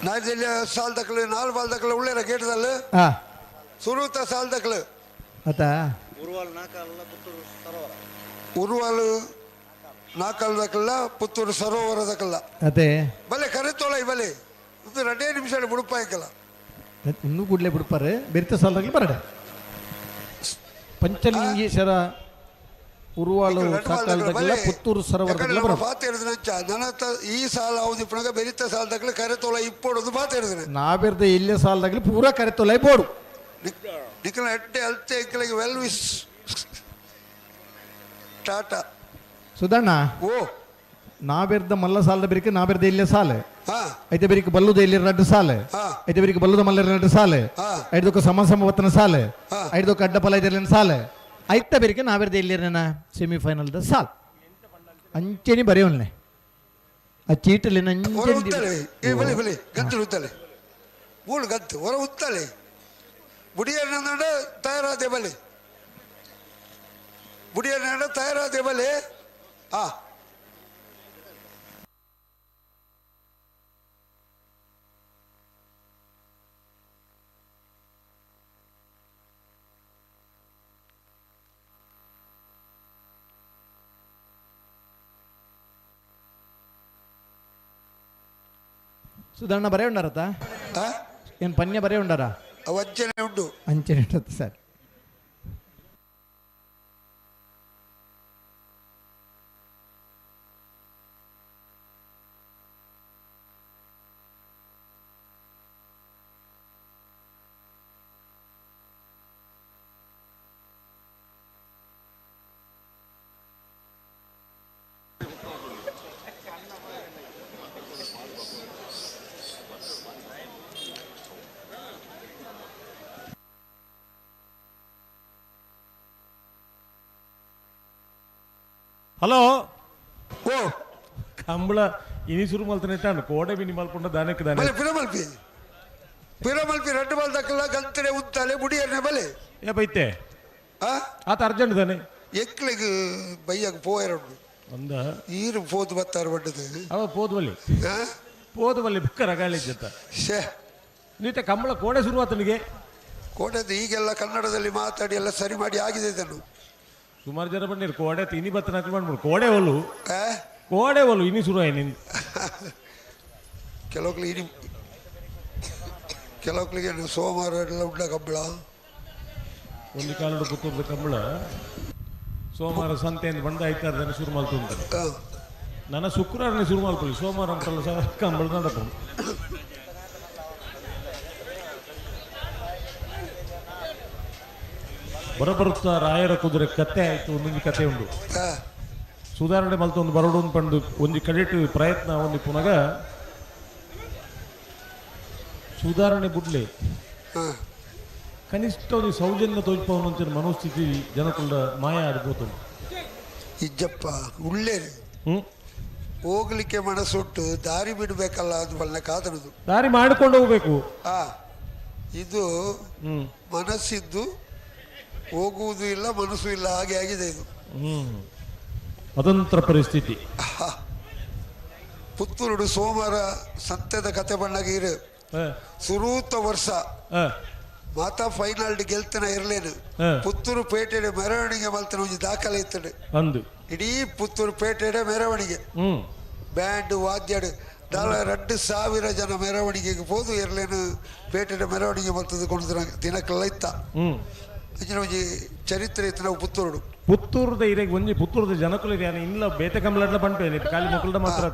ನಾಯ್ದಲ್ಲಿ ಸಾಲ್ ದಕ್ಕಲು 4 ಬಾಲ್ ದಕ್ಕಲು ಉಳ್ಳೇರ ಗೇಟದಲ್ಲಿ ಸುರುತ ಸಾಲ್ ದಕ್ಕಲು ಅತ ಉರುವಾಲು ನಾಕಲ್ ದಕ್ಕಲ್ಲ ಪುತ್ತೂರು ಸರೋವರ ದಕ್ಕಲ್ಲ ಅದೇ ಬಲೆ ಕರೆತೋಳ ಬಲೆ ಇದು 2 ನಿಮಿಷ ಬಿಡುಪಾಯ್ಕಲ್ಲ ಇನ್ನೂ ಕೂಡಲೇ ಬಿಡುಪಾರೆ ಬೆರಿತ ಸಾಲದಾಗಲಿ ಬರಡ ಪಂಚಲಿಂಗೇಶ್ವರ ಉರುವಾಲು ಸಾಕಾಲದಾಗಲ್ಲ ಪುತ್ತೂರು ಸರೋವರದಾಗಲ್ಲ ಬರ ಈ ಸಾಲ ಅವಧಿ ಬೆರಿತ ಸಾಲದಾಗಲಿ ಕರೆತೋಳ ಇಪ್ಪೋಡೋದು ಬಾತೇರಿದ್ರೆ ನಾವೆರ್ದ ಇಲ್ಲೇ ಸಾಲದಾಗಲಿ ಪೂರಾ ಕರೆತೋಳ ಬೋಡು ನಿಖಲ ಎಡ್ಡೆ ಅಲ್ತೆ ಎಂಕಲಿಗೆ ವೆಲ್ ವಿಶ್ ಟಾಟಾ ಸುಧಣ್ಣ ಓ ನಾವೆರ್ದ ಮಲ್ಲ ಸಾಲದ ಬೆರಿಕೆ ನಾವೆರ್ದ ಇಲ್ಲೇ ಸಾಲ ಐತೆ ಬೆರಿಕೆ ಬಲ್ಲುದ ಇಲ್ಲಿ 2 ಸಾಲ ಐತೆ ಬೆರಿಕೆ ಬಲ್ಲುದ ಮಲ್ಲ 2 ಸಾಲ ಐದಕ್ಕೆ ಸಮ ಸಮ ಒತ್ತನ ಸಾಲ ಐದಕ್ಕೆ ಅಡ್ಡ ಫಲ ಇದರಲ್ಲಿ ಸಾಲ ಐತ ಬೆರಿಕೆ ನಾವೆರ್ದ ಇಲ್ಲಿ ಸೆಮಿಫೈನಲ್ the ಸಾಲ್ ಅಂಚೆನಿ ಬರೆಯೋನ್ಲೆ ಆ ಚೀಟಲ್ಲಿ ಉತ್ತಲೆ ಮೂಳು ಗಂತು ಹೊರ ಉತ್ತಲೆ ಬುಡಿಯನ್ನ ತಯಾರಾದೆ ಬಲೆ ಬುಡಿಯನ್ನ ತಯಾರಾದೆ ಬಲೆ ಆ ಸುಧಾರಣ ಬರೇ ಉಂಡಾರತ್ತ? ಏನು ಪನ್ಯ ಬರೇ ಉಂಡಾರ? ಅವು ಅಂಚನೆ ಉಂಡು. ಅಂಚನೆ ಉಂಟು ಸರ್. ಹಲೋ ಓ ಕಂಬಳ ಇನಿ ಶುರು ಮಲ್ತನೆ ಕೋಡೆ ಬಿನಿ ಮಲ್ಪುಂಡ ದಾನಕ್ಕೆ ದಾನೆ ಬಲೆ ಪಿರಮಲ್ಪಿ ಪಿರಮಲ್ಪಿ ರಡ್ಡು ಬಾಲ್ ದಕ್ಕಲ್ಲ ಗಂತನೆ ಉಂತಾಲೆ ಮುಡಿಯನ್ನೇ ಬಲೆ ಏ ಬೈತೆ ಆತ ಅರ್ಜೆಂಟ್ ದಾನೆ ಎಕ್ಲೆಗ್ ಬೈಯಗ್ ಪೋಯರುಂಡು ಒಂದ ಈರು ಪೋದು ಬತ್ತಾರು ಬಡ್ಡದು ಅವ ಪೋದು ಬಲ್ಲಿ ಪೋದು ಬಲ್ಲಿ ಬುಕ್ಕ ರಗಾಳಿ ಜೊತೆ ಶೇ ನೀತೆ ಕಂಬಳ ಕೋಡೆ ಶುರುವಾತನಿಗೆ ಕೋಟೆದು ಈಗೆಲ್ಲ ಕನ್ನಡದಲ್ಲಿ ಮಾತಾಡಿ ಎಲ್ಲ ಸರಿ ಮಾಡಿ ಆಗಿದೆ ಇದನ್ನು ಸುಮಾರು ಜನ ಬಂದಿರು ಕೋಡೆ ಇನಿ ಬತ್ತ ನಕಲು ಮಾಡ್ಬಿಡು ಕೋಡೆ ಒಲು ಕೋಡೆ ಒಲು ಇನಿ ಶುರು ಆಯ್ತು ನಿನ್ ಕೆಲವೊಕ್ಲು ಇನಿ ಕೆಲವೊಕ್ಲಿಗೆ ಸೋಮವಾರ ಎಲ್ಲ ಉಂಡ ಕಂಬಳ ಒಂದು ಕಾಲಡು ಪುತ್ತೂರ್ದ ಕಂಬಳ ಸೋಮವಾರ ಸಂತೆಯಿಂದ ಬಂದ ಆಯ್ತಾರ ಶುರು ಮಾಡ್ತು ಅಂತಾರೆ. ನನ್ನ ಶುಕ್ರವಾರನೇ ಶುರು ಮಾಡ್ಕೊಳ್ಳಿ, ಸೋಮವಾರ ಅಂತಲ್ಲ ಸಹ ಕಂಬಳ ನಡಪು. ಬರಬರುತ್ತಾ ರಾಯರ ಕುದುರೆ ಕತೆ ಆಯ್ತು, ಒಂದೊಂದು ಕತೆ ಉಂಟು. ಸುಧಾರಣೆ ಮಲ್ತು ಒಂದು ಬರಡು ಒಂದು ಪಂಡು ಒಂದು ಕಡೆಟ್ ಪ್ರಯತ್ನ ಒಂದು ಪುನಗ ಸುಧಾರಣೆ ಬುಡ್ಲೆ ಕನಿಷ್ಠ ಒಂದು ಸೌಜನ್ಯ ತೋಜ್ಪವನು ಅಂತ ಮನೋಸ್ಥಿತಿ ಜನಕುಲ ಮಾಯ ಆಡ್ಬೋದು. ಇಜ್ಜಪ್ಪ ಉಳ್ಳೇರು ಹೋಗ್ಲಿಕ್ಕೆ ಮನಸ್ಸುಂಟು, ದಾರಿ ಬಿಡಬೇಕಲ್ಲ ಅದು ಬಲ್ಲ ಕಾದರದು ದಾರಿ ಮಾಡಿಕೊಂಡು ಹೋಗ್ಬೇಕು. ಇದು ಮನಸ್ಸಿದ್ದು ಹೋಗುವುದು ಇಲ್ಲ, ಮನಸ್ಸು ಇಲ್ಲ, ಹಾಗೆ ಆಗಿದೆ ಇದು. ಅದಂತರ ಪರಿಸ್ಥಿತಿ. ಪುತ್ತೂರುಡು ಸೋಮವಾರ ಸಂತೆದ ಕತೆ ಬಣ್ಣಗೆ ಇರು ಸುರೂತ ವರ್ಷ ಮಾತಾ ಫೈನಲ್ ಗೆಲ್ತನ ಇರ್ಲೇನು ಪುತ್ತೂರು ಪೇಟೆಡೆ ಮೆರವಣಿಗೆ ಮಲ್ತನ ಒಂಜಿ ದಾಖಲೆ ಇತ್ತಡೆ ಅಂದು ಇಡೀ ಪುತ್ತೂರು ಪೇಟೆಡೆ ಮೆರವಣಿಗೆ ಬ್ಯಾಂಡ್ ವಾದ್ಯಡು ದಾಳ 2000 ಜನ ಮೆರವಣಿಗೆಗೆ ಪೋದು ಇರ್ಲೇನು ಪೇಟೆಡೆ ಮೆರವಣಿಗೆ ಮಲ್ತದ ಕೊಂಡು ದಿನಕ್ಕೆಲ್ಲ ಇತ್ತ. ಅಂಚಿನ ಒಂಜಿ ಚರಿತ್ರೆ ಇತ್ತು ನಾವು ಪುತ್ತೂರುಡು. ಪುತ್ತೂರುದ ಇರೆಗ್ ಒಂಜಿ ಪುತ್ತೂರುದ ಜನಕುಲು ಯಾನ ಇಲ್ಲ ಬೇತೆ ಕಂಬಳಡ್ಲ ಬಂಪೇನೆ ಖಾಲಿ ಮಕ್ಕಳ ಮಾತ್ರ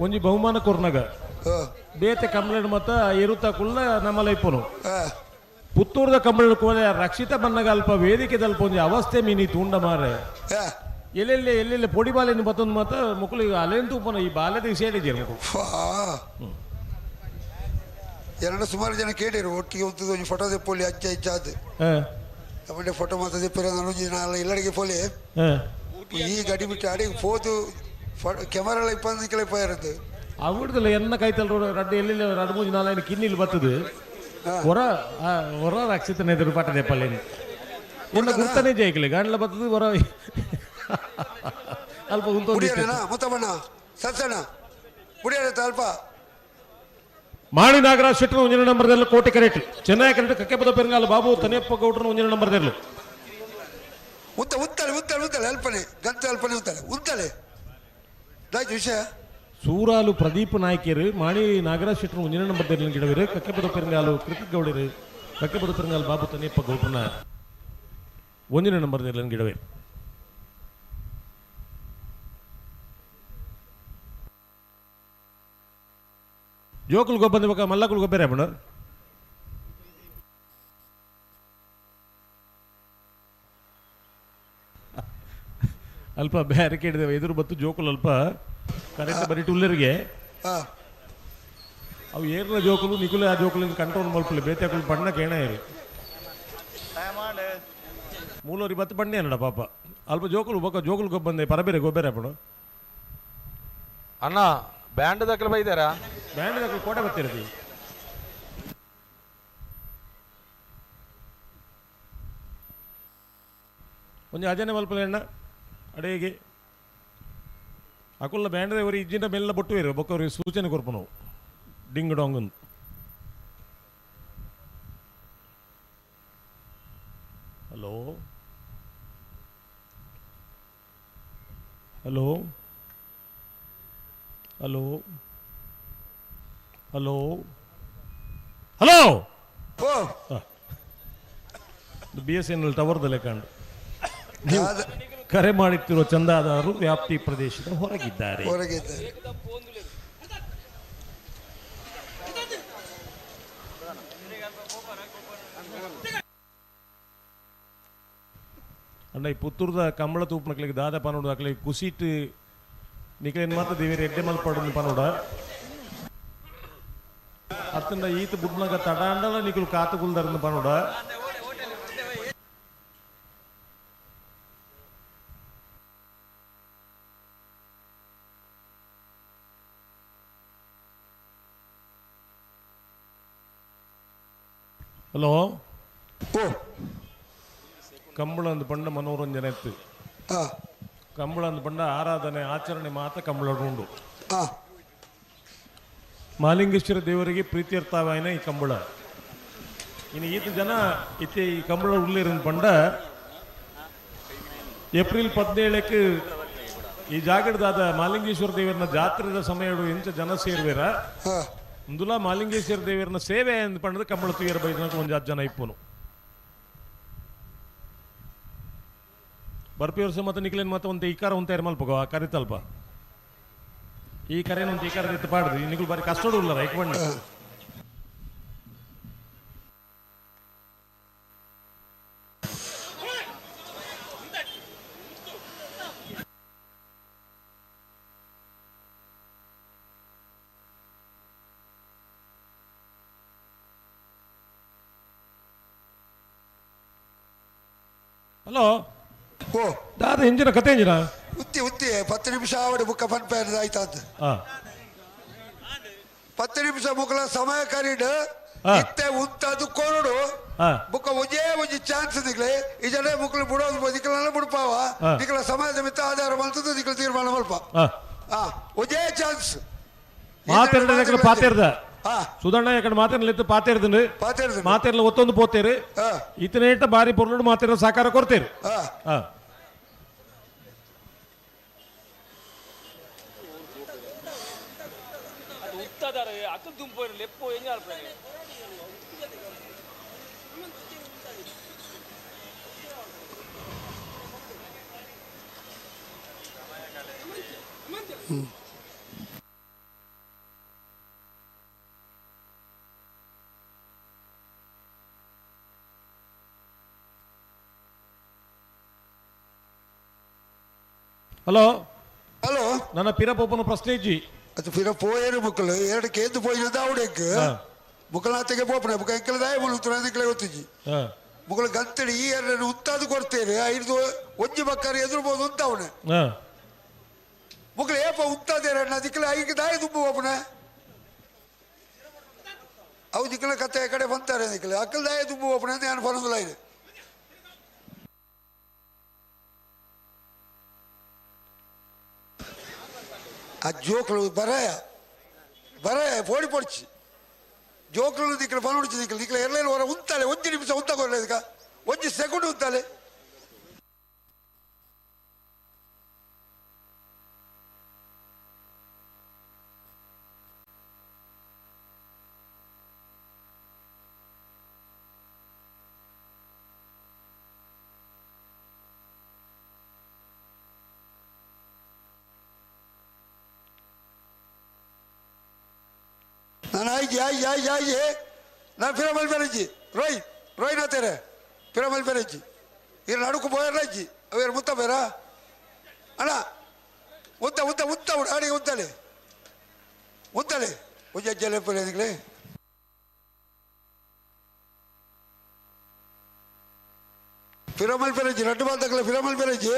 ಒಂಜಿ ಬಹುಮಾನ ಕೊರ್ನಗ ಬೇತೆ ಕಂಬಳಡ್ ಮತ್ತ ಇರುತ್ತ ಕುಲ್ಲ ನಮ್ಮಲ್ಲ ಇಪ್ಪನು ಪುತ್ತೂರದ ಕಂಬಳ ಕೋಲೆ ರಕ್ಷಿತ ಬನ್ನಗ ಅಲ್ಪ ವೇದಿಕೆ ದಲ್ಪ ಒಂಜಿ ಅವಸ್ಥೆ ಮೀನಿ ತೂಂಡ ಮಾರೆ ಎಲ್ಲೆಲ್ಲಿ ಎಲ್ಲೆಲ್ಲಿ ಪೊಡಿ ಬಾಲೆನ ಬತ್ತೊಂದು ಮಾತ ಮುಕ್ಕಳು ಅಲೆಂತು ಉಪ್ಪನ ಈ ಬಾಲೆದ ವಿಷಯ ಮುಕ್ಕಳು. ಎರಡು ಸುಮಾರು ಜನ ಕೇಳಿರು ಒಟ್ಟಿಗೆ ಒಂದು ಒಂಜಿ ಫೋಟೋ ದೆಪ್ಪೊಲಿ ಅಜ್ಜ ಇಜ್ಜಾದ್ ಆಮೇಲೆ ಫೋಟೋ ಮಾತ ದೆಪ್ಪರೆ ಒಂಜಿ ನಾಳೆ ಇಲ್ಲಡಿಗೆ ಪೋಲಿ ಈ ಗಡಿ ಬಿಟ್ಟು ಅಡಿಗೆ ಪೋದು ಕೆಮರಾ ಇಪ್ಪಂದಿಕ್ಕೆಲ್ಲ ಇಪ್ಪ ಅವಿಡ್ದಲ್ಲ ಎನ್ನ ಕೈತಲ್ ರಡ್ಡು ಎಲ್ಲಿ ರಡ್ಡು ಮೂಜಿ ನಾಲ್ಕು ಕಿನ್ನಿಲ್ ಬರ್ತದೆ ಹೊರ ಹೊರ ರಕ್ಷಿತನ ಎದುರು ಪಾಠ ದೆಪ್ಪಲ್ಲಿ ಎನ್ನ ಗುರ್ತನೇ ಜೈಕಲಿ ಗಾಂಡ್ಲ ಬರ್ತದೆ ಹೊರ ಅಲ್ಪ ಮುತ್ತಬಣ್ಣ ಸತ್ಸಣ್ಣ ಮುಡಿಯೋಣ ಅಲ್ಪ. ಮಾಣಿ ನಾಗರಾಜ್ ಶೆಟ್ಟರ್ ಒಂದಿನ ನಂಬರ್ದಲ್ಲಿ ಕೋಟೆ ಕರೆಕ್ಟ್ ಚೆನ್ನೈ ಕರೆಕ್ಟ್ ಕಕ್ಕೆಪದ ಪೆರಂಗಾಲ ಬಾಬು ತನಿಯಪ್ಪ ಗೌಡ್ರನ ಒಂದಿನ ನಂಬರ್ದಲ್ಲಿ ಉತ್ತ ಉತ್ತಲೆ ಉತ್ತಲೆ ಉತ್ತಲೆ ಅಲ್ಪನೆ ಗಂತ ಅಲ್ಪನೆ ಉತ್ತಲೆ ಉತ್ತಲೆ ದಾಯ್ತು ವಿಷಯ. ಸೂರಾಲು ಪ್ರದೀಪ್ ನಾಯ್ಕರು ಮಾಣಿ ನಾಗರಾಜ್ ಶೆಟ್ಟರ್ ಒಂದಿನ ನಂಬರ್ದಲ್ಲಿ ಗಿಡವಿರು ಕಕ್ಕೆಪದ ಪೆರಂಗಾಲು ಕೃತಿಕ್ ಗೌಡರು ಕಕ್ಕೆಪದ ಪೆರಂಗಾಲ ಬಾಬು ತನಿಯಪ್ಪ ಗೌಡ್ರನ ಒಂದಿನ ನಂಬರ್ದಲ್ಲಿ ಗಿಡವೆ. ಜೋಕುಲ್ ಗೊಬ್ಬ ಬಂದ ಮಲ್ಲಕುಲ್ ಗೊಬ್ಬರ ಅಪ್ಪಣ ಅಲ್ಪ ಬ್ಯಾರಿಕೇಡ್ ಎದುರು ಬತ್ತು ಜೋಕುಲ್ ಅಲ್ಪ ಕರೆಕ್ಟ್ ಬರೀ ಟುಲ್ಲರಿಗೆ ಅವು ಏರ್ನ ಜೋಕುಲು ನಿಕುಲೆ ಆ ಜೋಕುಲಿಂದ ಕಂಟ್ರೋಲ್ ಮಲ್ಪಲೆ ಬೇತೆ ಬಣ್ಣ ಕೇಣ ಇರು ಮೂಲೋರಿ ಬತ್ತು ಬಣ್ಣ ಏನಡ ಪಾಪ ಅಲ್ಪ ಜೋಕುಲು ಬೊಕ್ಕ ಜೋಕುಲ್ ಗೊಬ್ಬ ಬಂದೆ ಪರಬೇರೆ ಗೊಬ್ಬರ ಅಪ್ಪಣ. ಅಣ್ಣ ಬ್ಯಾಂಡ್ ದಾಖಲೆ ಬೈದಾರಾ? ಬ್ಯಾಂಡ್ ದಾಖಲೆ ಕೋಟೆ ಬರ್ತಿರತಿ ಒಂಜಿ ಅಜನೆ ಮಲ್ಪಲೆ ಅಣ್ಣ ಅಡೇಗೆ ಅಕುಲ್ಲ ಬ್ಯಾಂಡ್ ಅವರು ಇಜ್ಜಿನ ಮೆಲ್ಲ ಬೊಟ್ಟು ಇರು ಬೊಕ್ಕವ್ರಿಗೆ ಸೂಚನೆ ಕೊರ್ಪು ನಾವು ಡಿಂಗ್ ಡಾಂಗ್ ಅಂತ. Hello hello hello Hello hello B S N L ಟವರ್ದಲ್ಲೇ ಕಂಡು ನೀವು ಕರೆ ಮಾಡುತ್ತಿರುವ ಚಂದಾದಾರರು ವ್ಯಾಪ್ತಿ ಪ್ರದೇಶದ ಹೊರಗಿದ್ದಾರೆ. ಹೊರಗಿದ್ದಾರೆ. ಅಣ್ಣ ಈ ಪುತ್ತೂರ್ದ ಕಂಬಳ ತೂಪನಕ್ಲಿಗೆ ದಾದ ಪನೋಡು ಅಕ್ಲೆ ಕುಸಿಟ್ ನಿಕ್ಲೇನ್ ಮಾತ ದೇವೇರಿ ಎಡ್ಡೆ ಮಲ್ಪಾಡು ಪನೋಡ ಅತ್ತಂಡ ಈತ ಬುಡ್ನಗ ತಡಾಂಡಲ ನಿಕುಲು ಕಾತುಗುಲ್ದರ್ನ ಪನೋಡ. ಹಲೋ ಕಂಬಳ ಅಂದ್ ಪಂಡ ಮನೋರಂಜನೆ ಇತ್ತು. ಕಂಬಳ ಅಂದ್ ಪಂಡ ಆರಾಧನೆ ಆಚರಣೆ ಮಾತ್ರ ಕಂಬಳ ಉಂಡು. ಮಾಲಿಂಗೇಶ್ವರ ದೇವರಿಗೆ ಪ್ರೀತಿಯರ್ಥವಾಯಿನ ಈ ಕಂಬಳ. ಇನ್ನು ಈತ ಜನ ಇತ್ತೆ ಈ ಕಂಬಳ ಉಳ್ಳಿರನ್ ಪಂಡ ಏಪ್ರಿಲ್ 17ಕ್ಕೆ ಈ ಜಾಗಡದಾದ ಮಾಲಿಂಗೇಶ್ವರ ದೇವರನ್ನ ಜಾತ್ರೆದ ಸಮಯ ಎಂಚ ಜನ ಸೇರುವೆರ ಇಂದುಲ ಮಾಲಿಂಗೇಶ್ವರ ದೇವರನ್ನ ಸೇವೆ ಅಂದ್ ಪಂಡದ ಕಂಬಳ ತುಯರ ಬೈದನಕ ಒಂದು 10 ಜನ ಇಪ್ಪುನು ಬರ್ಪಿ ವರ್ಷ ಮತ್ತೆ ನಿಕ್ಲೇನ್ ಮತ್ತೆ ಒಂದು ಇಕಾರ ಒಂದು ತಯಾರು ಮಲ್ಪಗೋ ಆ ಕರಿತಲ್ಪ ಈ ಕರೆನ ಒಂದು ಇಕಾರ ಎತ್ತು ಪಾಡ್ದು ನಿಕುಲು ಬಾರಿ ಕಷ್ಟಡು ಉಳ್ಳಾರ ಐಕ್ ಬಣ್ಣ. ಹಲೋ ಓ ದಾದ ಇಂಜಿನ ಕತೆ ಇಂಜಿನ ಉತ್ತಿ ಉತ್ತಿ 10 ನಿಮಿಷ ಆವಡಿ ಬುಕ್ಕ ಪನ್ಪೇರ್ ಆಯ್ತಾದ 10 ನಿಮಿಷ ಮುಕ್ಕಲ ಸಮಯ ಕರೀಡ್ ಇತ್ತೆ ಉಂತದು ಕೋರಡು ಬುಕ್ಕ ಒಂಜೇ ಒಂಜಿ ಚಾನ್ಸ್ ದಿಗ್ಲೆ ಈ ಜನ ಮುಕ್ಕಲು ಬಿಡೋದು ದಿಕ್ಕಲೆಲ್ಲ ಬಿಡ್ಪಾವ ದಿಕ್ಕಲ ಸಮಯದ ಮಿತ್ತ ಆಧಾರ ಮಲ್ತದ್ದು ದಿಕ್ಕಲು ತೀರ್ಮಾನ ಮಲ್ಪ ಒಂಜೇ ಚಾನ್ಸ್ ಮಾತೆರಡ ಪಾತೆರ್ದ ಸುಧಣ್ಣ ಯಾಕಡೆ ಮಾತೆರ್ಲಿತ್ತು ಪಾತೆರ್ದು ಮಾತೆರ್ಲ ಒತ್ತೊಂದು ಪೋತೇರು ಇತನೇಟ ಬಾರಿ ಪೊರ್ಲುಡು ಮಾತೆರ್ಲ ಸಹಕಾರ ಕೊಡ್ತೇರು. ಹಲೋ ಹಲೋ ನನ್ನ ಪಿರಪೋಪನ ಪ್ರಶ್ನೆ ಇಜ್ಜಿ ಅದು ಪಿರ ಪೋಯೇರು ಬುಕ್ಕಲು ಎರಡು ಕೇಂದ್ರ ಪೋಯಿನದ ಅವಡೆಕ್ ಬುಕ್ಕಲಾತೆಗೆ ಪೋಪನೆ ಬುಕ್ಕ ಎಂಕಲ ದಾಯ ಮುಳುತ್ರ ದಿಕ್ಕಲೆ ಗೊತ್ತಿಜ್ಜಿ ಬುಕ್ಕಲು ಗಂತಡಿ ಈ ಎರಡು ಉತ್ತಾದು ಕೊಡ್ತೇನೆ ಐದು ಒಂಜಿ ಬಕ್ಕರಿ ಎದುರ್ಬೋದು ಅಂತ ಅವನೆ ಬುಕ್ಕಲು ಏಪ ಉತ್ತಾದೇರ ದಿಕ್ಕಲೆ ಐದು ದಾಯ ತುಂಬು ಪೋಪನೆ ಅವು ದಿಕ್ಕಲ ಕತ್ತೆ ಕಡೆ ಬಂತಾರೆ ದಿಕ್ಕಲೆ ಅಕ್ಕಲ್ ದಾಯ ತುಂಬು ಪೋಪನೆ ಅಂತ ನಾನು ಬರೋದಿಲ್ಲ ಇದು. ಆ ಜೋಕ್ಲು ಬರಾಯ ಬರಾಯ ಪೋಡಿ ಪೊಡ್ಚಿ ಜೋಕ್ಲು ದಿಕ್ಕಲು ಪನುಡ್ಚಿ ದಿಕ್ಕಲು ದಿಕ್ಕಲು ಎಲ್ಲ ಹೊರ ಉಂತಾಳೆ ಒಂಜಿ ನಿಮಿಷ ಉಂತಾಕೊಲ್ಲ ಇದಕ್ಕ ಒಂಜಿ ಸೆಕೆಂಡ್ ಉಂತಾಳೆ. ನಾನು ಆಯ್ತು ಆಯ್ತು ಆಯ್ತು ಆಯ್ತು ನಾನು ಪಿರಮಲ್ ಬೆರಜ್ಜಿ ರೋಯ್ ರೋಯ್ ನಾತೇರೆ ಪಿರಮಲ್ ಬೆರಜ್ಜಿ ಇರು ನಡುಕು ಬೋಯರ್ಲಜ್ಜಿ ಅವೇರು ಮುತ್ತ ಬೇರ ಅಣ್ಣ ಉತ್ತ ಉತ್ತ ಉತ್ತ ಅಡಿಗೆ ಉತ್ತಲೆ ಉತ್ತಲೆ ಉಜ್ಜಲೆ ಪುರೇದಿಗಳೇ ಪಿರಮಲ್ ಬೆರಜ್ಜಿ ರಡ್ಡು ಬಾತಕ್ಕಲ್ಲ ಪಿರಮಲ್ ಬೆರಜ್ಜಿ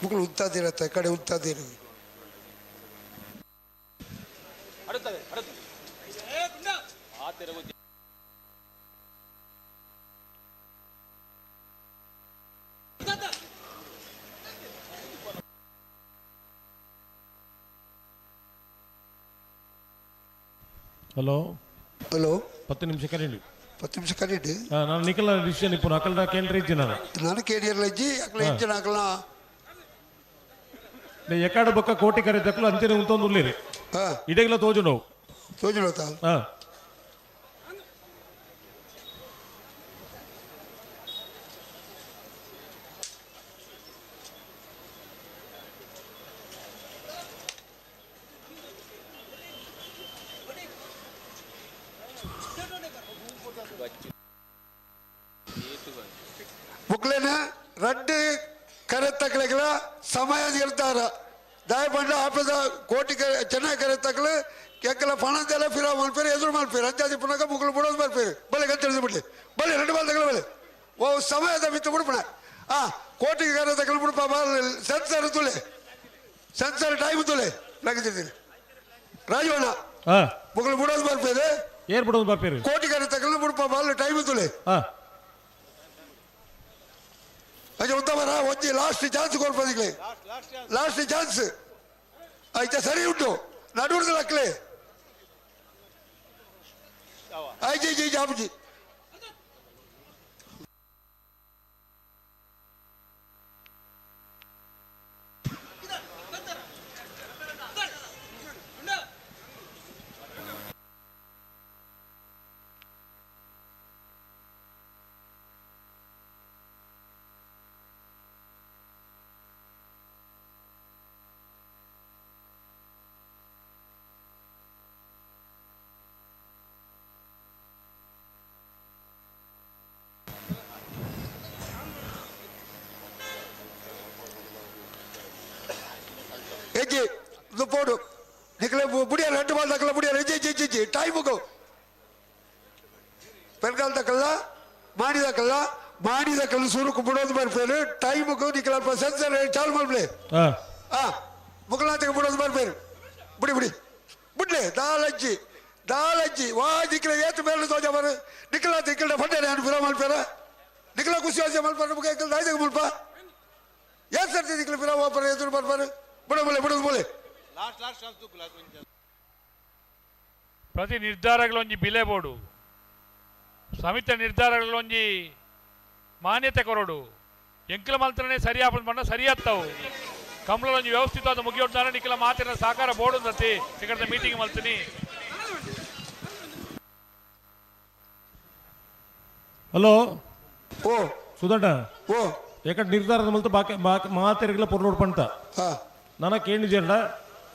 ಮುಕ್ಕಳು ಉತ್ತಾದಿರತ್ತೆ ಕಡೆ ಉತ್ತಾದಿರು ಹಲೋ ಹಲೋ 10 ನಿಮಿಷ ಕರೀಲಿ. 10 ನಿಮಿಷ ಕರೀಡಿ. ನಾನು ನಿಖಲ ಡಿಸಿಷನ್ ಇಪ್ಪು ಅಕಲ್ಡ ಕೇಂದ್ರ ಇಜ್ಜಿ ನಾನು. ನಾನು ಕೇಳಿಯರ್ಲ ಇಜ್ಜಿ ಅಕಲ ಇಂಚಿನ ಅಕಲ. ಎಕಾಡ ಬೊಕ್ಕ ಕೋಟಿ ಕರೆ ತಕ್ಕಲು ಅಂಚಿನ ಉಂತೊಂದು ಉಳ್ಳಿರಿ. ಇಡೆಗ್ಲ ತೋಜು ನೋವು. ತೋಜು ನೋತಾ? ಮುಕ್ಲೇನ ರಡ್ಡು ಕರೆ ತಕ್ಕಲೆಗಳ ಸಮಯ ನಿರ್ಧಾರ ದಯಪಂಡ ಆಪದ ಕೋಟಿ ಕರೆ ಚೆನ್ನಾಗಿ ಕರೆ ತಕ್ಕಲು ಕೆಕ್ಕಲ ಪಣದೆಲ್ಲ ಫಿರಾ ಮಲ್ಪೇರು ಎದುರು ಮಲ್ಪೇರು ಅಂಚಾದಿ ಪುನಕ ಮುಕ್ಕಲು ಬಿಡೋದು ಮಲ್ಪೇರು ಬಲೆ ಗಂತ ಬಿಡ್ಲಿ ಬಲೆ 2 ಬಾಲ್ ತಗಲ ಬಲೆ ಓ ಸಮಯದ ಮಿತ್ತು ಬಿಡ್ಪಣ ಆ ಕೋಟಿ ಕರೆ ತಕ್ಕಲು ಬಿಡ್ಪ ಸೆನ್ಸರ್ ತುಲೆ ಸೆನ್ಸರ್ ಟೈಮ್ ತುಲೆ ಲಗಿದ್ದೀನಿ ರಾಜವಣ್ಣ ಮುಕ್ಕಲು ಬಿಡೋದು ಮಲ್ಪೇರು ಏರ್ ಬಿಡೋದು ಬರ್ಪೇರು ಕೋಟಿ ಕರೆ ತಕ್ಕಲು ಬಿಡ್ಪ ಬಾಲ್ ಟೈಮ್ ತುಲೆ ಅಜ್ಜ ಉತ್ತಮರ ಒಂಜಿ ಲಾಸ್ಟ್ ಚಾನ್ಸ್ ಕೊಡ್ಪದಿಗ್ಲೆ ಲಾಸ್ಟ್ ಚಾನ್ಸ್ ಆಯ್ತಾ ಸರಿ ಉಂಟು ನಡುವರ್ದು ಲಕ್ಲೆ ಆಯ್ತು ಜಿ ಜಾಬಜಿ ಎಜ್ಜಿ ಇದು ಪೋಡು ನಿಕ್ಲೆ ಬುಡಿಯಾರ 2 ಬಾಲ್ ತಕ್ಕಲ್ಲ ಬುಡಿಯಾರ ಎಜ್ಜಿ ಎಜ್ಜಿ ಎಜ್ಜಿ ಟೈಮುಗು ಪೆರ್ಗಾಲ್ ತಕ್ಕಲ್ಲ ಮಾಡಿದಕ್ಕಲ್ಲ ಮಾಡಿದಕ್ಕಲ್ಲ ಸೂರುಕು ಬಿಡೋದು ಬರ್ಪೇರು ಟೈಮುಗು ನಿಕ್ಲ ಸೆನ್ಸರ್ ಚಾಲು ಮಾಡ್ಲಿ ಮುಕ್ಕಲಾತಿಗೆ ಬಿಡೋದು ಬರ್ಪೇರು ಬಿಡಿ ಬಿಡಿ ಬಿಡ್ಲಿ ದಾಲಜ್ಜಿ ದಾಲಜ್ಜಿ ವಾ ನಿಕ್ಲೆ ಏತು ಮೇಲೆ ತೋಜ ಬರು ನಿಕ್ಲ ತಿಕ್ಕಲ್ಡ ಫಂಡೆ ನಾನು ಫಿರಾ ಮಲ್ಪೇರ ನಿಕ್ಲ ಖುಷಿ ವಾಸಿ ಮಲ್ಪಾರ ಮುಖ ಎಕ್ಕಲ್ ದಾಯ್ದಾಗ ಮಲ್ಪ ಏನ್ ಸರ್ತಿ ನಿಕ್ಲ ಫಿರಾ ವಾಪರ ಎದುರು ಬರ್ಪಾರು ಬಿಡು ಬಿಡು ಬೋಲೆ ಪ್ರತಿ ನಿರ್ಧಾರಗಳೊಂಜಿ ಬಿಲೆ ಬೋಡು ಸಮಿತ ನಿರ್ಧಾರಗಳೊಂಜಿ ಮಾನ್ಯತೆ ಕೊರಡು ಎಂಕಲ ಮಲ್ತ್ರನೇ ಸರಿ ಆಪನ್ ಬಣ್ಣ ಸರಿಯಾತ್ತವು ಕಂಬಳೊಂಜಿ ವ್ಯವಸ್ಥಿತವಾದ ಮುಗಿಯೋಡ್ದಾರ ನಿಖಲ ಮಾತಿನ ಸಹಕಾರ ಬೋರ್ಡು ಅಂದತಿ ಈ ಮೀಟಿಂಗ್ ಮಲ್ತೀನಿ. ಹಲೋ ಓ ಸುಧಣ್ಣ ಓ ಯಾಕಂದ್ರೆ ನಿರ್ಧಾರದ ಮಲ್ತು ಬಾಕಿ ಮಾತೆರಿಗೆಲ್ಲ ಪೊರ್ಲೋಡ್ ಪಂಟ ನನ್ನ ಕೇಳಿಜೆಂಡ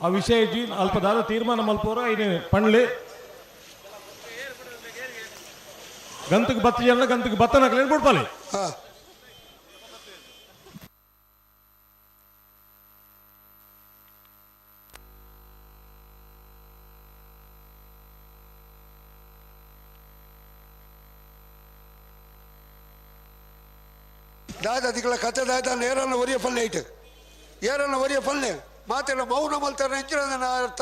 ಆ ವಿಷಯ ಇಜ್ಜಿ ಅಲ್ಪ ದಾದ ತೀರ್ಮಾನ ಮಲ್ಪೋರ ಇನ್ನು ಪಣ್ಲಿ ಗಂತಕ್ಕೆ ಬತ್ತ ಜನ ಗಂತಕ್ಕೆ ಬತ್ತನ ಹಾಕಲಿ ಬಿಡ್ಪಾಲಿ. ದಾದ ದಿಕ್ಕಲ ಕತೆ ದಾದ ನೇರನ್ನ ಒರಿಯ ಪಲ್ಲೆ ಇಟ್ಟು ಏರನ್ನ ಒರಿಯ ಪಲ್ಲೆ ಮಾತಿನ ಮೌನ ಮಲ್ತಾರ ಎಂಚಿನ ಅರ್ಥ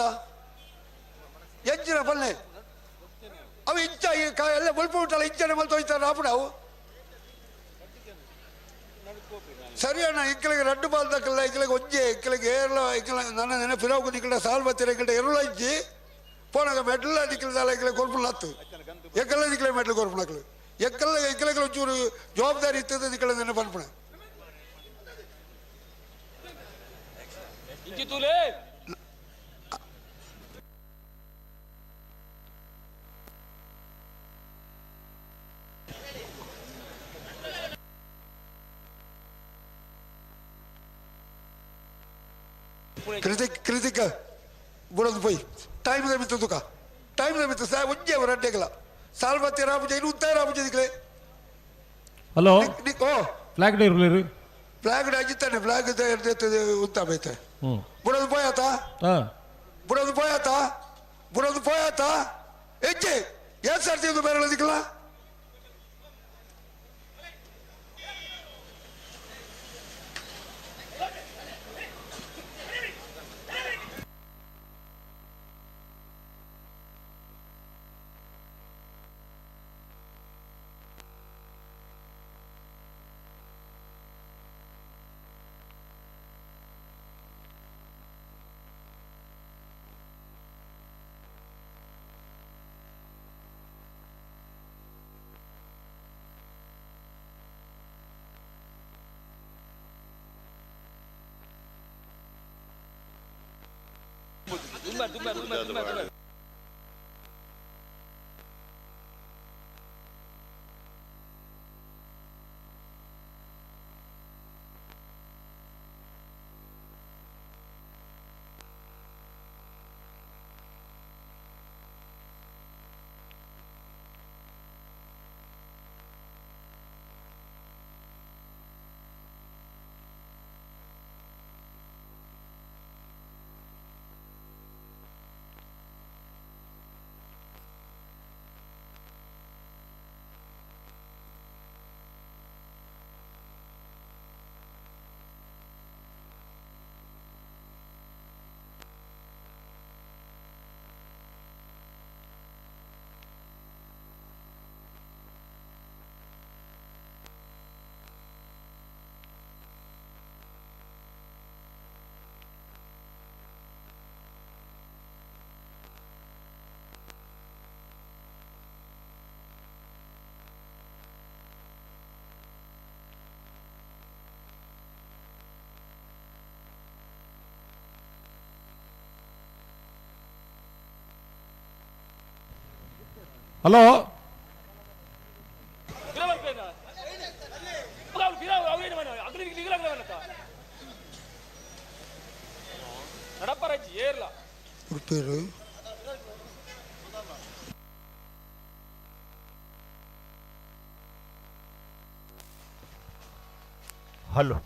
ಎಂಚಿನ ಪಲ್ಲೆ ಅವು ಇಂಚ ಎಲ್ಲ ಬಲ್ಪು ಉಂಟಲ್ಲ ಇಂಚನೆ ಮಲ್ತ ಹೋಯ್ತಾರೆ ಅವು ಸರಿ ಅಣ್ಣ ಇಕ್ಕಳಿಗೆ 2 ಬಾಲ್ ತಕ್ಕಲ್ಲ ಇಕ್ಕಳಿಗೆ ಒಂಜೆ ಇಕ್ಕಳಿಗೆ ಏರ್ಲ ಇಕ್ಕಲ ನನ್ನ ನೆನಪಿರೋಗು ನಿಕ್ಕಳ ಸಾಲ್ ಬತ್ತೀರ ಇಕ್ಕಳ ಎರುಳ ಇಜ್ಜಿ ಪೋನಾಗ ಮೆಡ್ಲ ನಿಕ್ಕಳ ಇಕ್ಕಳ ಕೊರ್ಪುಲ್ ಹತ್ತು ಎಕ್ಕಲ್ಲ ನಿಕ್ಕಳೆ ಮೆಡ್ಲು ಕೊರ್ಪುನಕ್ಲು ಎಕ್ಕಲ್ಲ ಇಕ್ಕಳಿಗೆ ಒಂಚೂರು ಜವಾಬ್ದಾರಿ ಇರ್ತದೆ ನಿಕ್ಕಳ ನೆನಪು ಅನ್ಪಣ. ಕೃತಿಕ್ ಕೃತಿಕ ಬುಡೋದು ಪೋಯ್ ಟೈಮ್ ಮಿತ್ತು ತುಕ ಟೈಮ್ ಮಿತ್ತು ಸಾ ಒಂಜೆ ರಡ್ಡೆಗಲ ಸಾಲ್ ಬತ್ತಿ ರಾಪುಜೆ ಇನ್ನು ಉತ್ತಾಯ ರಾಪುಜೆ ದಿಕ್ಲೆ. ಹಲೋ ಓ ಫ್ಲಾಗ್ ಡೇ ಇರಲಿ ಫ್ಲಾಗ್ ಅಜಿತಾನೆ ಫ್ಲಾಗ್ ಉತ್ತಾ ಬೈತೆ ಬುಡೋದು ಪೋಯಾತ ಬುಡೋದು ಪೋಯಾತ ಬುಡೋದು ಪೋಯಾತ ಹೆಜ್ಜೆ ಏನ್ ಸರ್ತಿ ಇದು ಬೇರೆ ದಿಕ್ಕಲ್ಲ. Hello hello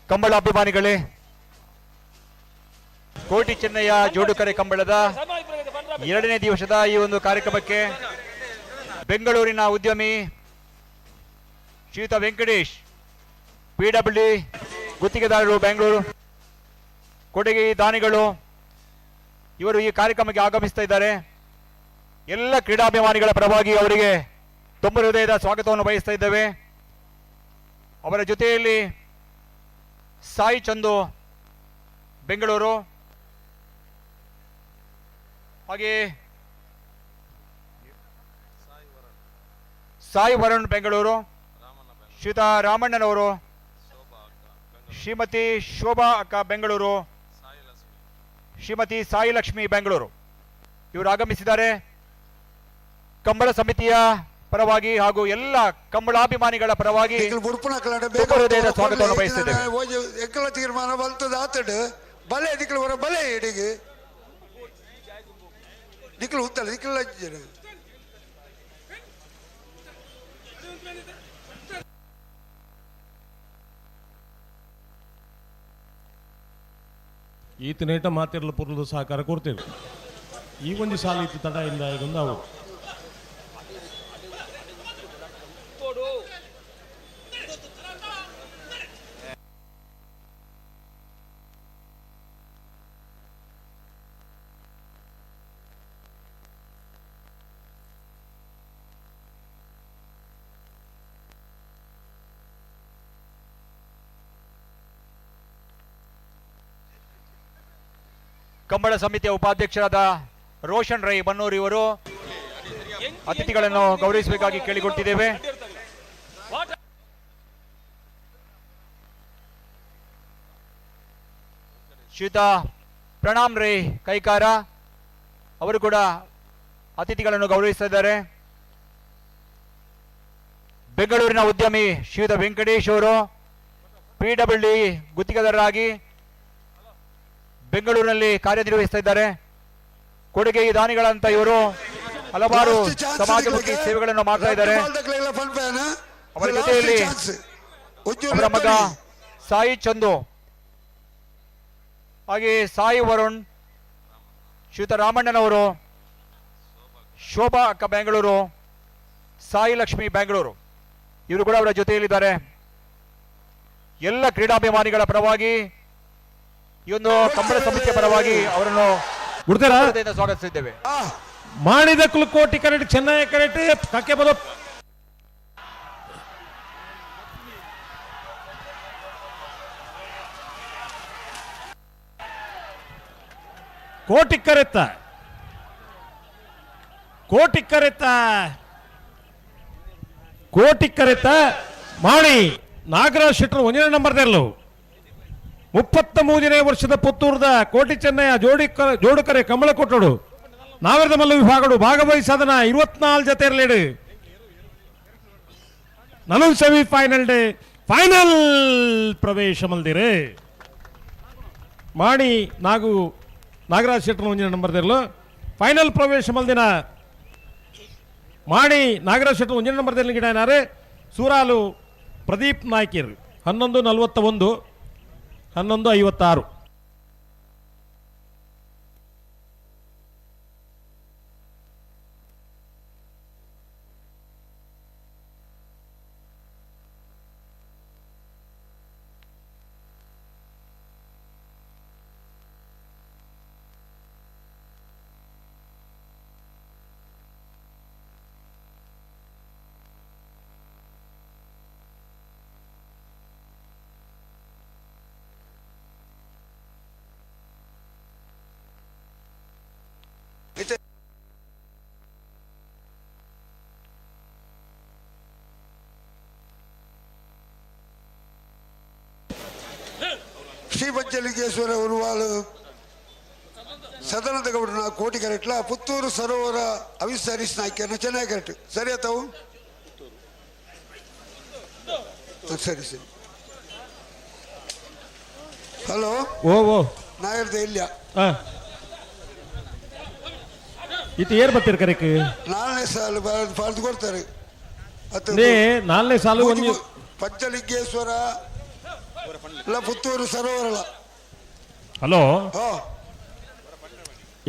Kambala ಅಭಿಮಾನಿಗಳೇ, ಕೋಟಿ ಚೆನ್ನಯ್ಯ ಜೋಡುಕರೆ ಕಂಬಳದ ಎರಡನೇ ದಿವಸದ ಈ ಒಂದು ಕಾರ್ಯಕ್ರಮಕ್ಕೆ ಬೆಂಗಳೂರಿನ ಉದ್ಯಮಿ ಶ್ರೀಯುತ ವೆಂಕಟೇಶ್ ಪಿಡಬ್ಲ್ಯೂ ಗುತ್ತಿಗೆದಾರರು ಬೆಂಗಳೂರು, ಕೊಡುಗೆ ದಾನಿಗಳು ಇವರು ಈ ಕಾರ್ಯಕ್ರಮಕ್ಕೆ ಆಗಮಿಸ್ತಾ ಇದ್ದಾರೆ. ಎಲ್ಲ ಕ್ರೀಡಾಭಿಮಾನಿಗಳ ಪರವಾಗಿ ಅವರಿಗೆ ತುಂಬ ಹೃದಯದ ಸ್ವಾಗತವನ್ನು ಬಯಸ್ತಾ ಇದ್ದೇವೆ. ಅವರ ಜೊತೆಯಲ್ಲಿ ಸಾಯಿ ಚಂದು ಬೆಂಗಳೂರು, ಹಾಗೆ ಸಾಯಿ ವರುಣ್ ಬೆಂಗಳೂರು, ಶ್ರೀಯುತ ರಾಮಣ್ಣನವರು, ಶ್ರೀಮತಿ ಶೋಭಾ ಅಕ್ಕ ಬೆಂಗಳೂರು, ಶ್ರೀಮತಿ ಸಾಯಿ ಲಕ್ಷ್ಮಿ ಬೆಂಗಳೂರು ಇವರು ಆಗಮಿಸಿದ್ದಾರೆ. ಕಂಬಳ ಸಮಿತಿಯ ಪರವಾಗಿ ಹಾಗೂ ಎಲ್ಲ ಕಂಬಳಾಭಿಮಾನಿಗಳ ಪರವಾಗಿ ಹೃದಯದ ಸ್ವಾಗತವನ್ನು ಬಯಸುತ್ತಿದ್ದೇವೆ. ತೀರ್ಮಾನ ಬಲೆ ಬಲೆ ನಿಖಿಲ್ ಉತ್ತಲ ನಿಖಿಲ್ ಈತನೇಟ ಮಾತಿರಲು ಪೂರ್ವದ ಸಹಕಾರ ಕೊಡ್ತೇವೆ. ಈ ಒಂದು ಸಾಲ ಇತ್ತು ತಡ ಇಂದ ಒಂದು ಅವು ಕಂಬಳ ಸಮಿತಿಯ ಉಪಾಧ್ಯಕ್ಷರಾದ ರೋಷನ್ ರೈ ಬನ್ನೂರ್ ಇವರು ಅತಿಥಿಗಳನ್ನು ಗೌರವಿಸಬೇಕಾಗಿ ಕೇಳಿಕೊಳ್ತಿದ್ದೇವೆ. ಶ್ರೀಯುತ ಪ್ರಣಾಮ್ ರೈ ಕೈಕಾರ ಅವರು ಕೂಡ ಅತಿಥಿಗಳನ್ನು ಗೌರವಿಸ್ತಾ ಇದ್ದಾರೆ. ಬೆಂಗಳೂರಿನ ಉದ್ಯಮಿ ಶ್ರೀಯುತ ವೆಂಕಟೇಶ್ ಅವರು ಪಿಡಬ್ಲ್ಯೂಡಿ ಗುತ್ತಿಗೆದಾರರಾಗಿ ಬೆಂಗಳೂರಿನಲ್ಲಿ ಕಾರ್ಯನಿರ್ವಹಿಸ್ತಾ ಇದ್ದಾರೆ. ಕೊಡುಗೆ ದಾನಿಗಳಂತ ಇವರು ಹಲವಾರು ಸಮಾಜಮುಖಿ ಸೇವೆಗಳನ್ನು ಮಾಡ್ತಾ ಇದ್ದಾರೆ. ಅವರ ಜೊತೆಯಲ್ಲಿ ಅವರ ಮಗ ಸಾಯಿ ಚಂದು, ಹಾಗೆ ಸಾಯಿ ವರುಣ್, ಶ್ರೀಯುತ ರಾಮಣ್ಣನವರು, ಶೋಭಾ ಅಕ್ಕ ಬೆಂಗಳೂರು, ಸಾಯಿ ಲಕ್ಷ್ಮಿ ಬೆಂಗಳೂರು ಇವರು ಕೂಡ ಅವರ ಜೊತೆಯಲ್ಲಿದ್ದಾರೆ. ಎಲ್ಲ ಕ್ರೀಡಾಭಿಮಾನಿಗಳ ಪರವಾಗಿ ಈ ಒಂದು ಕಂಬಳ ಸಮಿತಿಯ ಪರವಾಗಿ ಅವರನ್ನು ಸ್ವಾಗತಿಸಿದ್ದೇವೆ. ಮಾಡಿದ ಕೋಟಿ ಕರೆಟ್ ಚೆನ್ನೈ ಕರೆಟ್ ಕಕ್ಕೆ ಬಲ ಕೋಟಿ ಕರೆತ್ತ ಕೋಟಿ ಕರೆತ್ತ ಕೋಟಿ ಕರೆತ್ತ ಮಾಡಿ ನಾಗರಾಜ್ ಶೆಟ್ಟರ್ ಒಂದನೇ ನಂಬರ್ ತೆರಲು. 33ನೇ ವರ್ಷದ ಪುತ್ತೂರದ ಕೋಟಿ ಚೆನ್ನಯ್ಯ ಜೋಡುಕರೆ ಕಂಬಳಕೊಟ್ಟಡು ನಾವರದ ಮಲ್ಲ ವಿಭಾಗಡು ಭಾಗವಹಿಸದನ 24 ಜತೆ ಇರಲೇಡು ನಲು ಸೆಮಿಫೈನಲ್ ಡೇ ಫೈನಲ್ ಪ್ರವೇಶ ಮಲ್ದಿರೆ ಮಾಣಿ ನಾಗು ನಾಗರಾಜ್ ಶೆಟ್ಟರ್ ಒಂಜಿನ ನಂಬರ್ ದಿರಲು ಫೈನಲ್ ಪ್ರವೇಶ ಮಲ್ದಿನ ಮಾಣಿ ನಾಗರಾಜ್ ಶೆಟ್ಟರ್ ಒಂಜಿನ ನಂಬರ್ ದಿರಲು ಗಿಡ ಸೂರಾಲು ಪ್ರದೀಪ್ ನಾಯ್ಕಿರ್ 11:41 11:56. ಶ್ರೀ ಪಂಚಲಿಂಗೇಶ್ವರ ಉರುವಾಲು ಸದನದ ಗೌಡನ ಕೋಟಿ ಕರೆಟ್ಲ ಪುತ್ತೂರು ಸರೋವರ ಅವಿಸರಿಸ್ ನಾಯ್ಕನ ಚೆನ್ನಾಗಿ ಕರೆಕ್ಟ್ ಸರಿ ತಾವು ಸರಿ ಸರಿ ಹಲೋ ಓ ಓ ನಾಯರ್ದ ಇಲ್ಲ ಇದು ಏರ್ ಬರ್ತೀರಿ ಕರೆಕ್ ನಾಲ್ನೇ ಸಾಲು ಬರೆದು ಕೊಡ್ತಾರೆ ನಾಲ್ನೇ ಸಾಲು ಒಂದು ಪಂಚಲಿಂಗೇಶ್ವರ ಇಲ್ಲ ಪುತ್ತೂರು ಸರೋವರ. ಹಲೋ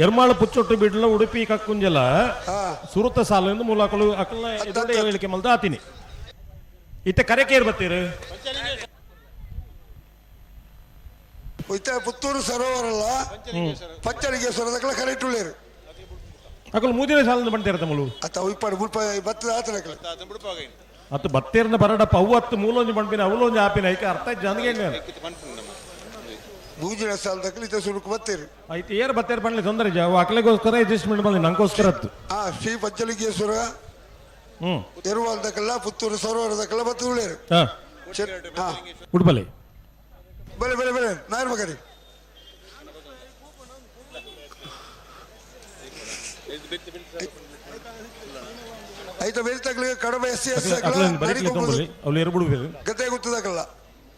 ಎರ್ಮಾಳ ಪುಚ್ಚೊಟ್ಟು ಬಿಡ್ಲ ಉಡುಪಿ ಕಕ್ಕುಂಜಲ ಸುರುತ ಸಾಲು ಮೂಲಕಲು ಅಕಲ್ನ ಹೇಳಿಕೆ ಮಲ್ದ ಆತೀನಿ ಇತ್ತ ಕರೆಕೇರ್ ಬರ್ತೀರಿ ಇತ್ತ ಪುತ್ತೂರು ಸರೋವರಲ್ಲ ಪಂಚಲಿಂಗೇಶ್ವರ ಕರೆಕ್ಟ್ ಉಳ್ಳೇರು ಅಕಲ್ ಮೂದಿನ ಸಾಲ ಬಂತೀರ ತಮ್ಮಲು ಅತ್ತ ಇಪ್ಪಡು ಮುಲ್ಪ ಬತ್ತದ ಆತನ ಅತ್ತು ಬತ್ತೇರ್ನ ಬರಡಪ್ಪ ಅವು ಹತ್ತು ಮೂಲೊಂಜಿ ಬಂಡ್ಪಿನ ಅವಲೊಂಜಿ ಆಪಿನ ಐಕೆ ಅರ್ಥ ಜನಗೆ ಮೂಜಿನ ಸಾಲದಕ್ಕಲು ಇತ್ತ ಸುರುಕು ಬತ್ತೇರು ಐತೆ ಏರ್ ಬತ್ತೇರು ಬಂಡ್ಲಿ ತೊಂದರೆ ಅವು ಅಕ್ಲೆಗೋಸ್ಕರ ಅಡ್ಜಸ್ಟ್ಮೆಂಟ್ ಬಂದಿ ನಂಗೋಸ್ಕರ ಹತ್ತು ಆ ಶ್ರೀ ಪಂಚಲಿಂಗೇಶ್ವರ ಎರುವಾಲ್ದಕ್ಕೆಲ್ಲ ಪುತ್ತೂರು ಸರೋವರದಕ್ಕೆಲ್ಲ ಬತ್ತು ಉಳ್ಳೇರು ಉಡ್ಬಲೆ ಬಲೆ ಬಲೆ ಬಲೆ ನಾಯರ್ ಮಗರಿ ಐತ ಬೇರೆ ತಗ್ಲಿ ಕಡಬ ಎಸ್ ಸಿ ಎಸ್ ಅವ್ಲು ಎರಡು ಗತೆ ಗೊತ್ತದಕ್ಕಲ್ಲ.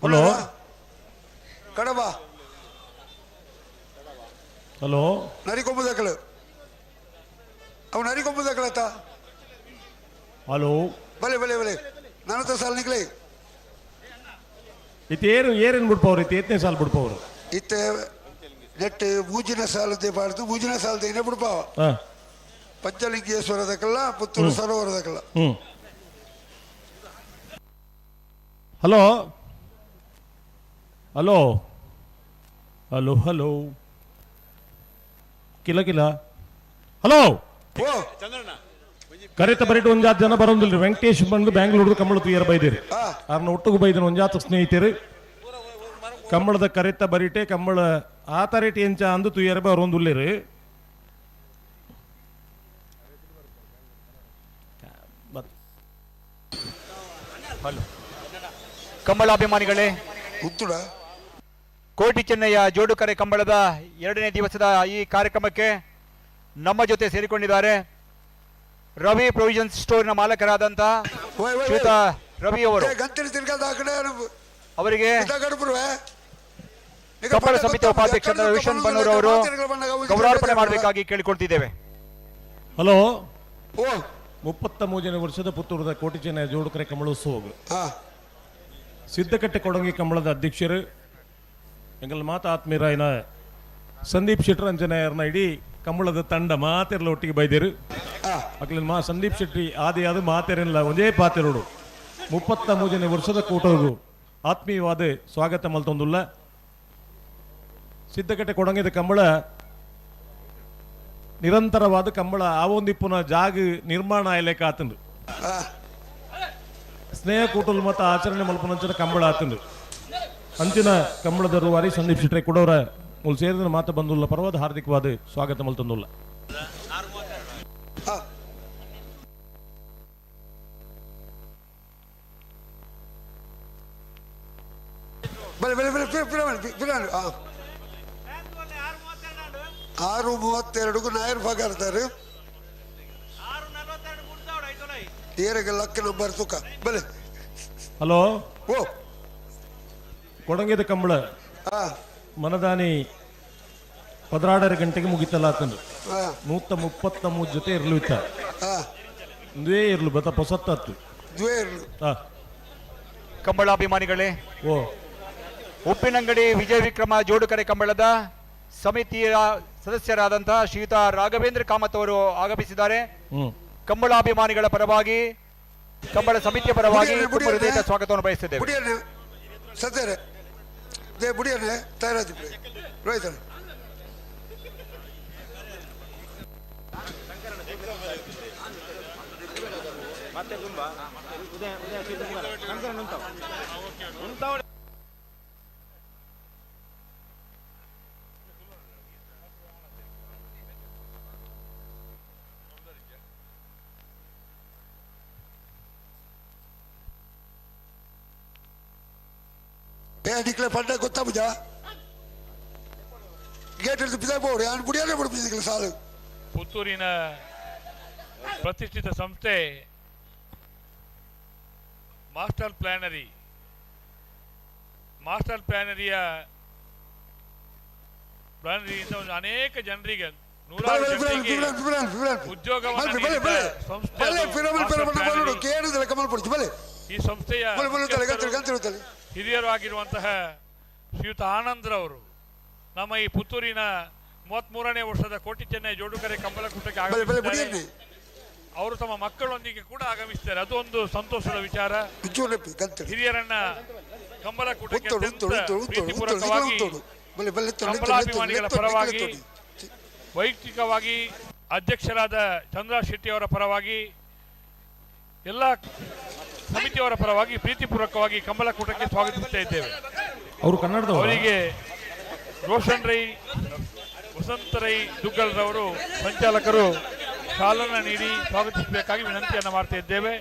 ಹಲೋ ಕಡಬ ಹಲೋ ನರಿಕೊಂಬುದಕ್ಕಲು ಅವು ನರಿಕೊಂಬುದಕ್ಕಲತ್ತ. ಹಲೋ ಬಲೆ ಬಲೆ ಬಲೆ ನನ್ನ ಹತ್ರ ಸಾಲ ನಿಕ್ಲೆ ಇತ್ತು ಏರು ಏರೇನು ಬಿಡ್ಪವ್ರು ಇತ್ತು ಎತ್ತನೇ ಸಾಲ ಬಿಡ್ಪವ್ರು ಇತ್ತೆ ನೆಟ್ ಮೂಜಿನ ಸಾಲದೆ ಬಾರ್ದು ಮೂಜಿನ ಸಾಲದ ಏನೇ ಬಿಡ್ಪಾವ ಪಂಚಲಿಂಗೇಶ್ವರದಕ್ಕಲ್ಲ ಪುತ್ತೂರು ಸರೋವರದಕ್ಕಲ್ಲ. ಹಲೋ ಹಲೋ ಹಲೋ ಹಲೋ ಕಿಲ ಕಿಲ ಹಲೋ ಕರೆತ ಬರಿಟ್ಟು ಒಂಜಾತ್ ಜನ ಬರೋದಿಲ್ರಿ. ವೆಂಕಟೇಶ್ ಬಂದು ಬ್ಯಾಂಗ್ಳೂರು ಕಂಬಳ ತುಯ್ಯರ ಬೈದಿರಿ ಅವ್ರನ್ನ ಒಟ್ಟಿಗೆ ಬೈದಿನ ಒಂಜಾತ ಸ್ನೇಹಿತರು ಕಂಬಳದ ಕರೆತ ಬರಿಟೆ ಕಂಬಳ ಆ ತರೇಟಿ ಎಂಚ ಅಂದು ತುಯ್ಯರ ಬರೋಂದುಲ್ಲೇರಿ. ಹಲೋ ಕಂಬಳಾಭಿಮಾನಿಗಳೇ, ಕೋಟಿ ಚೆನ್ನಯ್ಯ ಜೋಡುಕರೆ ಕಂಬಳದ ಎರಡನೇ ದಿವಸದ ಈ ಕಾರ್ಯಕ್ರಮಕ್ಕೆ ನಮ್ಮ ಜೊತೆ ಸೇರಿಕೊಂಡಿದ್ದಾರೆ ರವಿ ಪ್ರೊವಿಷನ್ಸ್ ಸ್ಟೋರ್ನ ಮಾಲಕರಾದಂತಹ ಶ್ರೀಯುತ ರವಿ ಅವರು. ಅವರಿಗೆ ಕಂಬಳ ಸಮಿತಿ ಉಪಾಧ್ಯಕ್ಷ ವಿಶ್ವನ್ ಬನ್ನೂರ್ ಅವರು ಗೌರವಾರ್ಪಣೆ ಮಾಡಬೇಕಾಗಿ ಕೇಳಿಕೊಳ್ತಿದ್ದೇವೆ. ಹಲೋ, 33 ವರ್ಷದ ಪುತ್ತೂರದ ಕೋಟಿ ಚೆನ್ನಯ್ಯ ಜೋಡುಕರೆ ಕಂಬಳೋತ್ಸವ ಸಿದ್ದಕಟ್ಟೆ ಕೊಡಂಗಿ ಕಂಬಳದ ಅಧ್ಯಕ್ಷರು ಎಂಗಲ್ ಮಾತ ಆತ್ಮೀಯರಾಯನ ಸಂದೀಪ್ ಶೆಟ್ಟರ್ ಅಂಜನಾಯರ್ನ ಇಡೀ ಕಂಬಳದ ತಂಡ ಮಾತೆರ್ಲ ಒಟ್ಟಿಗೆ ಬೈದೇರು. ಅಕ್ಲಿನ ಮಾ ಸಂದೀಪ್ ಶೆಟ್ಟಿ ಆದಿ ಅದು ಮಾತೆರಿಲ್ಲ ಒಂದೇ ಪಾತೆರೋಡು 33 ವರ್ಷದ ಕೂಟೋಗು ಆತ್ಮೀಯವಾದ ಸ್ವಾಗತ ಮಲ್ತೊಂದುಲ್ಲ. ಸಿದ್ದಕಟ್ಟೆ ಕೊಡಂಗಿದ ಕಂಬಳ ನಿರಂತರವಾದ ಕಂಬಳ ಆವೊಂದಿಪ್ಪುನ ಜಾಗ ನಿರ್ಮಾಣ ಆಯ್ಲೇಕ ಆತಂದು ಸ್ನೇಹ ಕೂಟಲ್ ಮತ್ತು ಆಚರಣೆ ಮಲ್ಪನಂಚಿನ ಕಂಬಳ ಆತಂದು ಅಂಚಿನ ಕಂಬಳದ ರೂವಾರಿ ಸಂದೀಪ್ ಶೆಟ್ಟಿ ಕೊಡೋರ ಮುಲ್ ಸೇರಿದ ಮಾತು ಬಂದುಲ್ಲ ಪರ್ವಾದ ಹಾರ್ದಿಕವಾದ ಸ್ವಾಗತ ಮಲ್ತಂದುಲ್ಲ. ಬಲೆ ಬಲೆ ಬಲೆ ಪಿರ 6:32 ನಾಯರ್ ಭಾಗಾರ್ತಾರೆ ಏರಗೆ ಲಕ್ಕ ನಂಬರ್ ತುಕ ಬಲೆ. ಹಲೋ ಓ ಕೊಡಂಗಿದ ಕಂಬಳ ಮನದಾನಿ 16 ಗಂಟೆಗೆ ಮುಗಿತಲ್ಲ ಆತಂದು 133 ಜೊತೆ ಇರ್ಲು ಇತ್ತ ಒಂದೇ ಇರ್ಲು ಬತ್ತ ಪೊಸತ್ತತ್ತು ಕಂಬಳಾಭಿಮಾನಿಗಳೇ, ಓ ಉಪ್ಪಿನಂಗಡಿ ವಿಜಯ ವಿಕ್ರಮ ಜೋಡುಕರೆ ಕಂಬಳದ ಸಮಿತಿಯ ಸದಸ್ಯರಾದಂತಹ ಶ್ರೀಯುತ ರಾಘವೇಂದ್ರ ಕಾಮತ್ ಅವರು ಆಗಮಿಸಿದ್ದಾರೆ. ಕಂಬಳಾಭಿಮಾನಿಗಳ ಪರವಾಗಿ, ಕಂಬಳ ಸಮಿತಿಯ ಪರವಾಗಿ ತುಂಬ ಹೃದಯದ ಸ್ವಾಗತವನ್ನು ಬಯಸಿದ್ದೇವೆ. ನಿಕ್ಲೆ ಪಂಡ ಗೊತ್ತಾಬುಜ ಗೇಟ್ ಹಿಡಿದು ಬಿದ್ದಾಗ ಬೋಡು ಯಾನು ಬುಡಿಯಾನೆ ಬಿಡ್ಬಿದ್ದಿಲ್ಲ ಸಾಲು. ಪುತ್ತೂರಿನ ಪ್ರತಿಷ್ಠಿತ ಸಂಸ್ಥೆ ಮಾಸ್ಟರ್ ಪ್ಲಾನರಿ, ಮಾಸ್ಟರ್ ಪ್ಲಾನರಿಯ ಪ್ಲಾನರಿಯಿಂದ ಒಂದು ಅನೇಕ ಜನರಿಗೆ, ನೂರಾರು ಜನರಿಗೆ ಉದ್ಯೋಗವನ್ನು ನೀಡಿದ ಸಂಸ್ಥೆ. ಈ ಸಂಸ್ಥೆಯ ಹಿರಿಯರು ಆಗಿರುವಂತಹ ಶ್ರೀಯುತ ಆನಂದ್ರವರು ನಮ್ಮ ಈ ಪುತ್ತೂರಿನ 33ನೇ ವರ್ಷದ ಕೋಟಿ ಚೆನ್ನೈ ಜೋಡುಕರೆ ಕಂಬಳಕೂಟಕ್ಕೆ ಆಗಮಿಸಿದ್ದಾರೆ. ಅವರು ತಮ್ಮ ಮಕ್ಕಳೊಂದಿಗೆ ಕೂಡ ಆಗಮಿಸಿದ್ದಾರೆ. ಅದು ಒಂದು ಸಂತೋಷದ ವಿಚಾರ. ಹಿರಿಯರನ್ನ ಕಂಬಳಕೂಟಕ್ಕೆ ಪ್ರೀತಿಪೂರ್ವಕವಾಗಿ ಕಂಬಳಾಭಿಮಾನಿಗಳ ಪರವಾಗಿ, ವೈಯಕ್ತಿಕವಾಗಿ ಅಧ್ಯಕ್ಷರಾದ ಚಂದ್ರ ಶೆಟ್ಟಿ ಅವರ ಪರವಾಗಿ, ಎಲ್ಲ ಸಮಿತಿಯವರ ಪರವಾಗಿ ಪ್ರೀತಿಪೂರ್ವಕವಾಗಿ ಕಂಬಳಕೂಟಕ್ಕೆ ಸ್ವಾಗತಿಸ್ತಾ ಇದ್ದೇವೆ. ಅವರು ಕನ್ನಡದವರು. ಅವರಿಗೆ ರೋಷನ್ ರೈ, ವಸಂತ ರೈ ದುಗ್ಗಲ್ರವರು ಸಂಚಾಲಕರು ಶಾಲನ್ನು ನೀಡಿ ಸ್ವಾಗತಿಸಬೇಕಾಗಿ ವಿನಂತಿಯನ್ನು ಮಾಡ್ತಾ ಇದ್ದೇವೆ.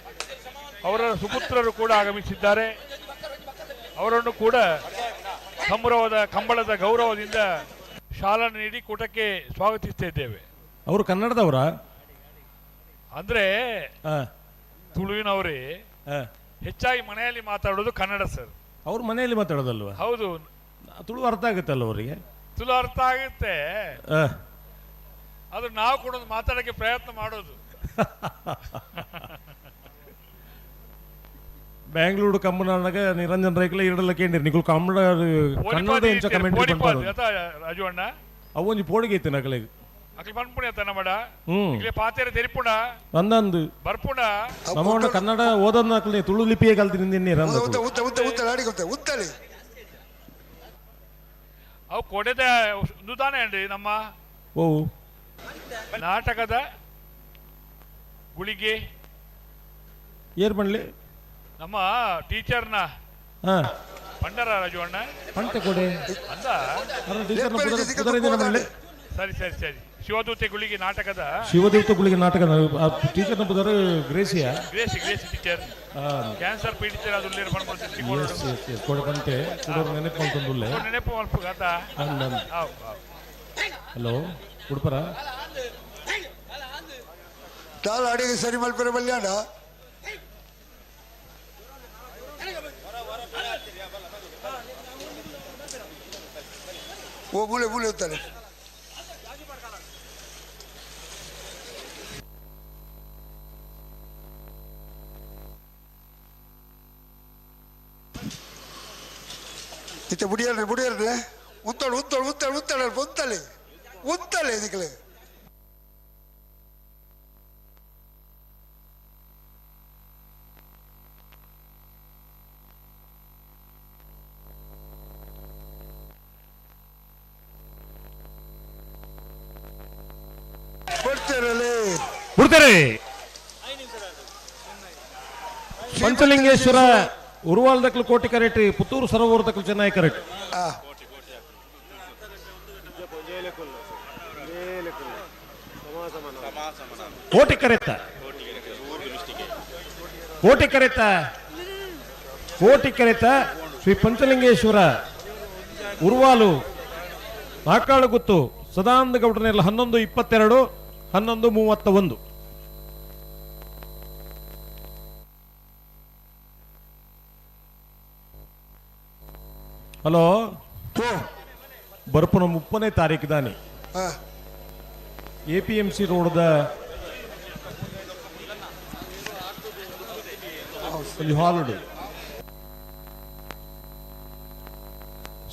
ಅವರ ಸುಪುತ್ರರು ಕೂಡ ಆಗಮಿಸಿದ್ದಾರೆ. ಅವರನ್ನು ಕೂಡ ಸಂಭ್ರಮದ ಕಂಬಳದ ಗೌರವದಿಂದ ಶಾಲನ್ನು ನೀಡಿ ಕೂಟಕ್ಕೆ ಸ್ವಾಗತಿಸ್ತಾ ಇದ್ದೇವೆ. ಅವರು ಕನ್ನಡದವರ ಅಂದ್ರೆ ತುಳುವಿನವರೇ. ಹೆಚ್ಚಾಗಿ ಮನೆಯಲ್ಲಿ ಮಾತಾಡೋದು ಕನ್ನಡ ಸರ್. ಅವ್ರ ಮನೆಯಲ್ಲಿ ಮಾತಾಡೋದಲ್ವಾ? ಹೌದು. ತುಳು ಅರ್ಥ ಆಗುತ್ತಲ್ಲ ಅವರಿಗೆ? ತುಳು ಅರ್ಥ ಆಗುತ್ತೆ, ಆದ್ರೆ ನಾವು ಕೂಡ ಒಂದು ಮಾತಾಡೋಕೆ ಪ್ರಯತ್ನ ಮಾಡೋದು. ಬ್ಯಾಂಗ್ಳೂರು ಕಮ್ಮನಾಗ ನಿರಂಜನ್ ರೈಕಲ ಎರಡಲ್ಲ ಕೇಂದ್ರ ನಿಕುಲ್ ಕನ್ನಡ ಕನ್ನಡ ಎಂಚ ಕಮೆಂಟ್ ರಾಜು ಅಣ್ಣ ಅವು ಒಂಜಿ ಪೋಡಿಗೆ ಐತೆ ನಕಲೆಗ್ ಅಕ್ಲಿ ಪನ್ಪುಣಿ ಅತ್ತ ನಮ್ಮಡ ಇಲ್ಲೇ ಪಾತೇರೆ ತೆರಿಪುಣ ಅಂದಂದು ಬರ್ಪುಣ ನಮ್ಮಣ್ಣ ಕನ್ನಡ ಓದೋದ್ ನಕಲೆ ತುಳು ಲಿಪಿಯೇ ಕಲ್ತಿ ನಿನ್ನೆ ಉತ್ತಲಿ ಅವು ಕೊಡೆದ ತಾನೇ ಅಂడి ನಮ್ಮ ಓ ನಾಟಕದ ಗುಳಿಗೆ ಏರ್ ಪಣ್ಲಿ ನಮ್ಮ ಟೀಚರ್ನ ಪಂಡರ ರಾಜು ಅಣ್ಣ ಪಂಟೆ ಕೊಡೆ ಅಂದ ಟೀಚರ್ನ ಸರಿ ಸರಿ ಸರಿ ಶಿವದೂತೆ ಗುಳಿಗೆ ನಾಟಕದ ಶಿವದೂತ ಗುಳಿಗೆ ನಾಟಕದ ಟೀಚರ್ನ ಪುದರ್ ಗ್ರೇಸಿಯಾ ಗ್ರೇಸಿ ಗ್ರೇಸಿ ಟೀಚರ್ ಕ್ಯಾನ್ಸರ್ ಪೀಡಿತರ ಅದು ಎಸ್ ಎಸ್ ಎಸ್ ಕೊಡೆ ಪಂಟೆ ಕುಡೋರ್ ನೆನಪು ಮಲ್ತೊಂದುಲ್ಲೆ ನೆನಪು ಮಲ್ಪು ಆತ ಹಲೋ ಉಡುಪರ ದಾಲ ಅಡಿಗೆ ಸರಿ ಮಲ್ಪೆರ ಬಲ್ಯಾಣ ಓ ಮೂಲೆ ಮೂಲೆ ಹೋಗ್ತಾನೆ ಇತ್ತ ಬುಡಿಯಲ್ರಿ ಬುಡಿಯಲ್ರಿ ಉತ್ತಳು ಉತ್ತಳು ಉತ್ತಳು ಉತ್ತಳು ಉತ್ತಲೆ ಉತ್ತಲೆ ಇದಕ್ಕೆ ಬಿಡ್ತಾರೆ. ಪಂಚಲಿಂಗೇಶ್ವರ ಉರುವಾಲ್ ದಕ್ಲು ಕೋಟಿ ಕರೆಟ್ ಪುತ್ತೂರು ಸರೋವರ ದಕ್ಲು ಚೆನ್ನೈ ಕರೆಟ್. ಕೋಟಿ ಕರೆತ ಕೋಟಿ ಕರೆತ ಕೋಟಿ ಕರೆತ ಶ್ರೀ ಪಂಚಲಿಂಗೇಶ್ವರ ಉರ್ವಾಲು ನಾಕಾಳು ಗುತ್ತು ಸದಾನಂದ ಗೌಡನೆಲ್ಲ 11:22 11:31. ಹಲೋ, ಬರ್ಪುನ 30ನೇ ತಾರೀಕು ದಾನಿ ಎಪಿಎಂಸಿ ರೋಡ್ದ ಹಾಲ್ಡ್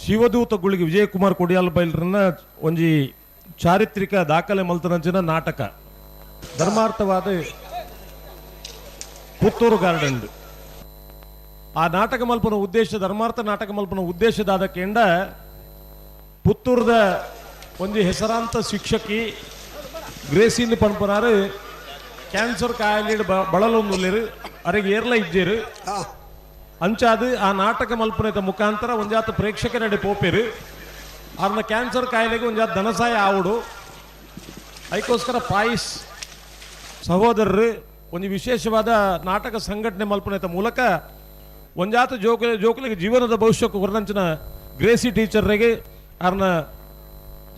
ಶಿವದೂತ ಗುಳಿಗೆ ವಿಜಯಕುಮಾರ್ ಕೊಡಿಯಾಲ್ ಬೈಲ್ರನ್ನ ಒಂಜಿ ಚಾರಿತ್ರಿಕ ದಾಖಲೆ ಮಲ್ತನಂಚಿನ ನಾಟಕ ಧರ್ಮಾರ್ಥವಾದ ಪುತ್ತೂರು ಗಾರ್ಡನ್. ಆ ನಾಟಕ ಮಲ್ಪನ ಉದ್ದೇಶ, ಧರ್ಮಾರ್ಥ ನಾಟಕ ಮಲ್ಪನ ಉದ್ದೇಶದಾದ ಕೆಂಡ ಪುತ್ತೂರದ ಒಂಜಿ ಹೆಸರಾಂತ ಶಿಕ್ಷಕಿ ಗ್ರೇಸಿನ್ ಪನ್ಪನಾರು ಕ್ಯಾನ್ಸರ್ ಕಾಯಿಲೆ ಬಳಲೊಂದುಲ್ಲೇರು, ಅರೆಗೆ ಏರ್ಲ ಇಜ್ಜೇರು. ಅಂಚಾದು ಆ ನಾಟಕ ಮಲ್ಪನೆತ ಮುಖಾಂತರ ಒಂಜಾತ ಪ್ರೇಕ್ಷಕರಡೆ ಪೋಪೇರು, ಅವ್ರನ್ನ ಕ್ಯಾನ್ಸರ್ ಕಾಯಿಲೆಗೆ ಒಂಜಾತ ಧನಸಹಾಯ ಆವಡು. ಅದಕ್ಕೋಸ್ಕರ ಪಾಯಿಸ್ ಸಹೋದರರು ಒಂದು ವಿಶೇಷವಾದ ನಾಟಕ ಸಂಘಟನೆ ಮಲ್ಪನೆತ ಮೂಲಕ ಒಂಜಾತ ಜೋಕುಲಿಗೆ ಜೀವನದ ಭವಿಷ್ಯಕ್ಕೆ ಹೊರನಂಚಿನ ಗ್ರೇಸಿ ಟೀಚರ್ರಿಗೆ ಅವ್ರನ್ನ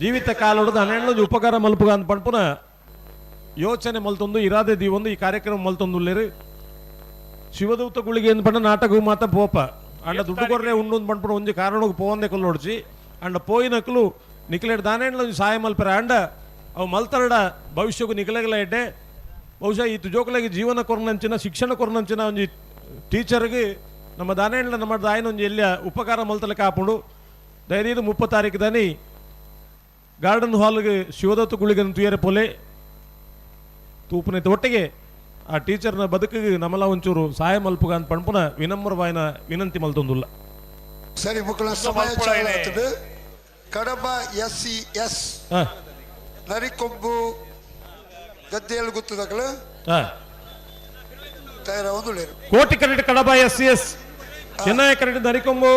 ಜೀವಿತ ಕಾಲೊಡದು ಹನ್ನೆರಡು ಉಪಕಾರ ಮಲ್ಪುಗ ಅಂತ ಪನ್ಪುನ ಯೋಚನೆ ಮಲ್ತೊಂದು ಇರಾದೆ ದೀವೊಂದು ಈ ಕಾರ್ಯಕ್ರಮ ಮಲ್ತೊಂದು. ಶಿವದೂತ ಗುಳಿಗೆ ಏನು ಪಂಡ ನಾಟಕ ಮಾತ ಪೋಪ ಅಂಡ ದುಡ್ಡು ಕೊರ್ರೆ ಉಂಡು ಪನ್ಪುನ ಒಂಜಿ ಕಾರಣಕ್ಕೆ ಪೋವಂದೆ ಕೊಲ್ಲೊಡ್ಚಿ ಅಂಡ ಪೋಯಿನಕ್ಲು ನಿಕ್ಲೇಟ್ ದಾನೇಂಡ್ಲ ಒಂಜಿ ಸಹಾಯ ಮಲ್ಪೆರ ಅಂಡ ಅವು ಮಲ್ತರಡ ಭವಿಷ್ಯಕ್ಕೂ ನಿಕ್ಲೆಗಲ ಎಡ್ಡೆ. ಬಹುಶಃ ಈ ಜೋಕುಲಾಗಿ ಜೀವನ ಕೊರ್ನಂಚಿನ ಶಿಕ್ಷಣ ಕೊರ್ನಂಚಿನ ಒಂಜಿ ಟೀಚರ್ಗೆ ನಮ್ಮ ದಾನೇಂಡ್ಲ ನಮ್ಮ ದಾಯನ ಒಂಜಿ ಎಲ್ಲಿಯ ಉಪಕಾರ ಮಲ್ತಲಕ್ಕೆ ಆಪುಂಡು. ದಯದೀದು 30 ತಾರೀಕು ದಾನಿ ಗಾರ್ಡನ್ ಹಾಲ್ಗೆ ಶಿವದತ್ತ ಗುಳಿಗನ್ನು ತುಯರೆ ಪೋಲೆ ತೂಪುನ ಒಟ್ಟಿಗೆ ಆ ಟೀಚರ್ನ ಬದುಕಿಗೆ ನಮ್ಮಲ ಒಂಚೂರು ಸಹಾಯ ಮಲ್ಪುಗ ಅಂತ ಪಣ್ಪುನ ವಿನಮ್ರವಾಯಿನ ವಿನಂತಿ ಮಲ್ತೊಂದುಲ್ಲ. ಸರಿ ಮಕ್ಕಳ ಸಮಯ ಕಡಬ ಎಸ್ ಸಿ ಎಸ್ ನರಿಕೊಂಬು ಗದ್ದೆಯಲ್ಲಿ ಗೊತ್ತದಕ್ಕಲು ಕೋಟಿ ಕರಡಿ Kadaba S C S Chennai ಕರಡಿ ನರಿಕೊಂಬು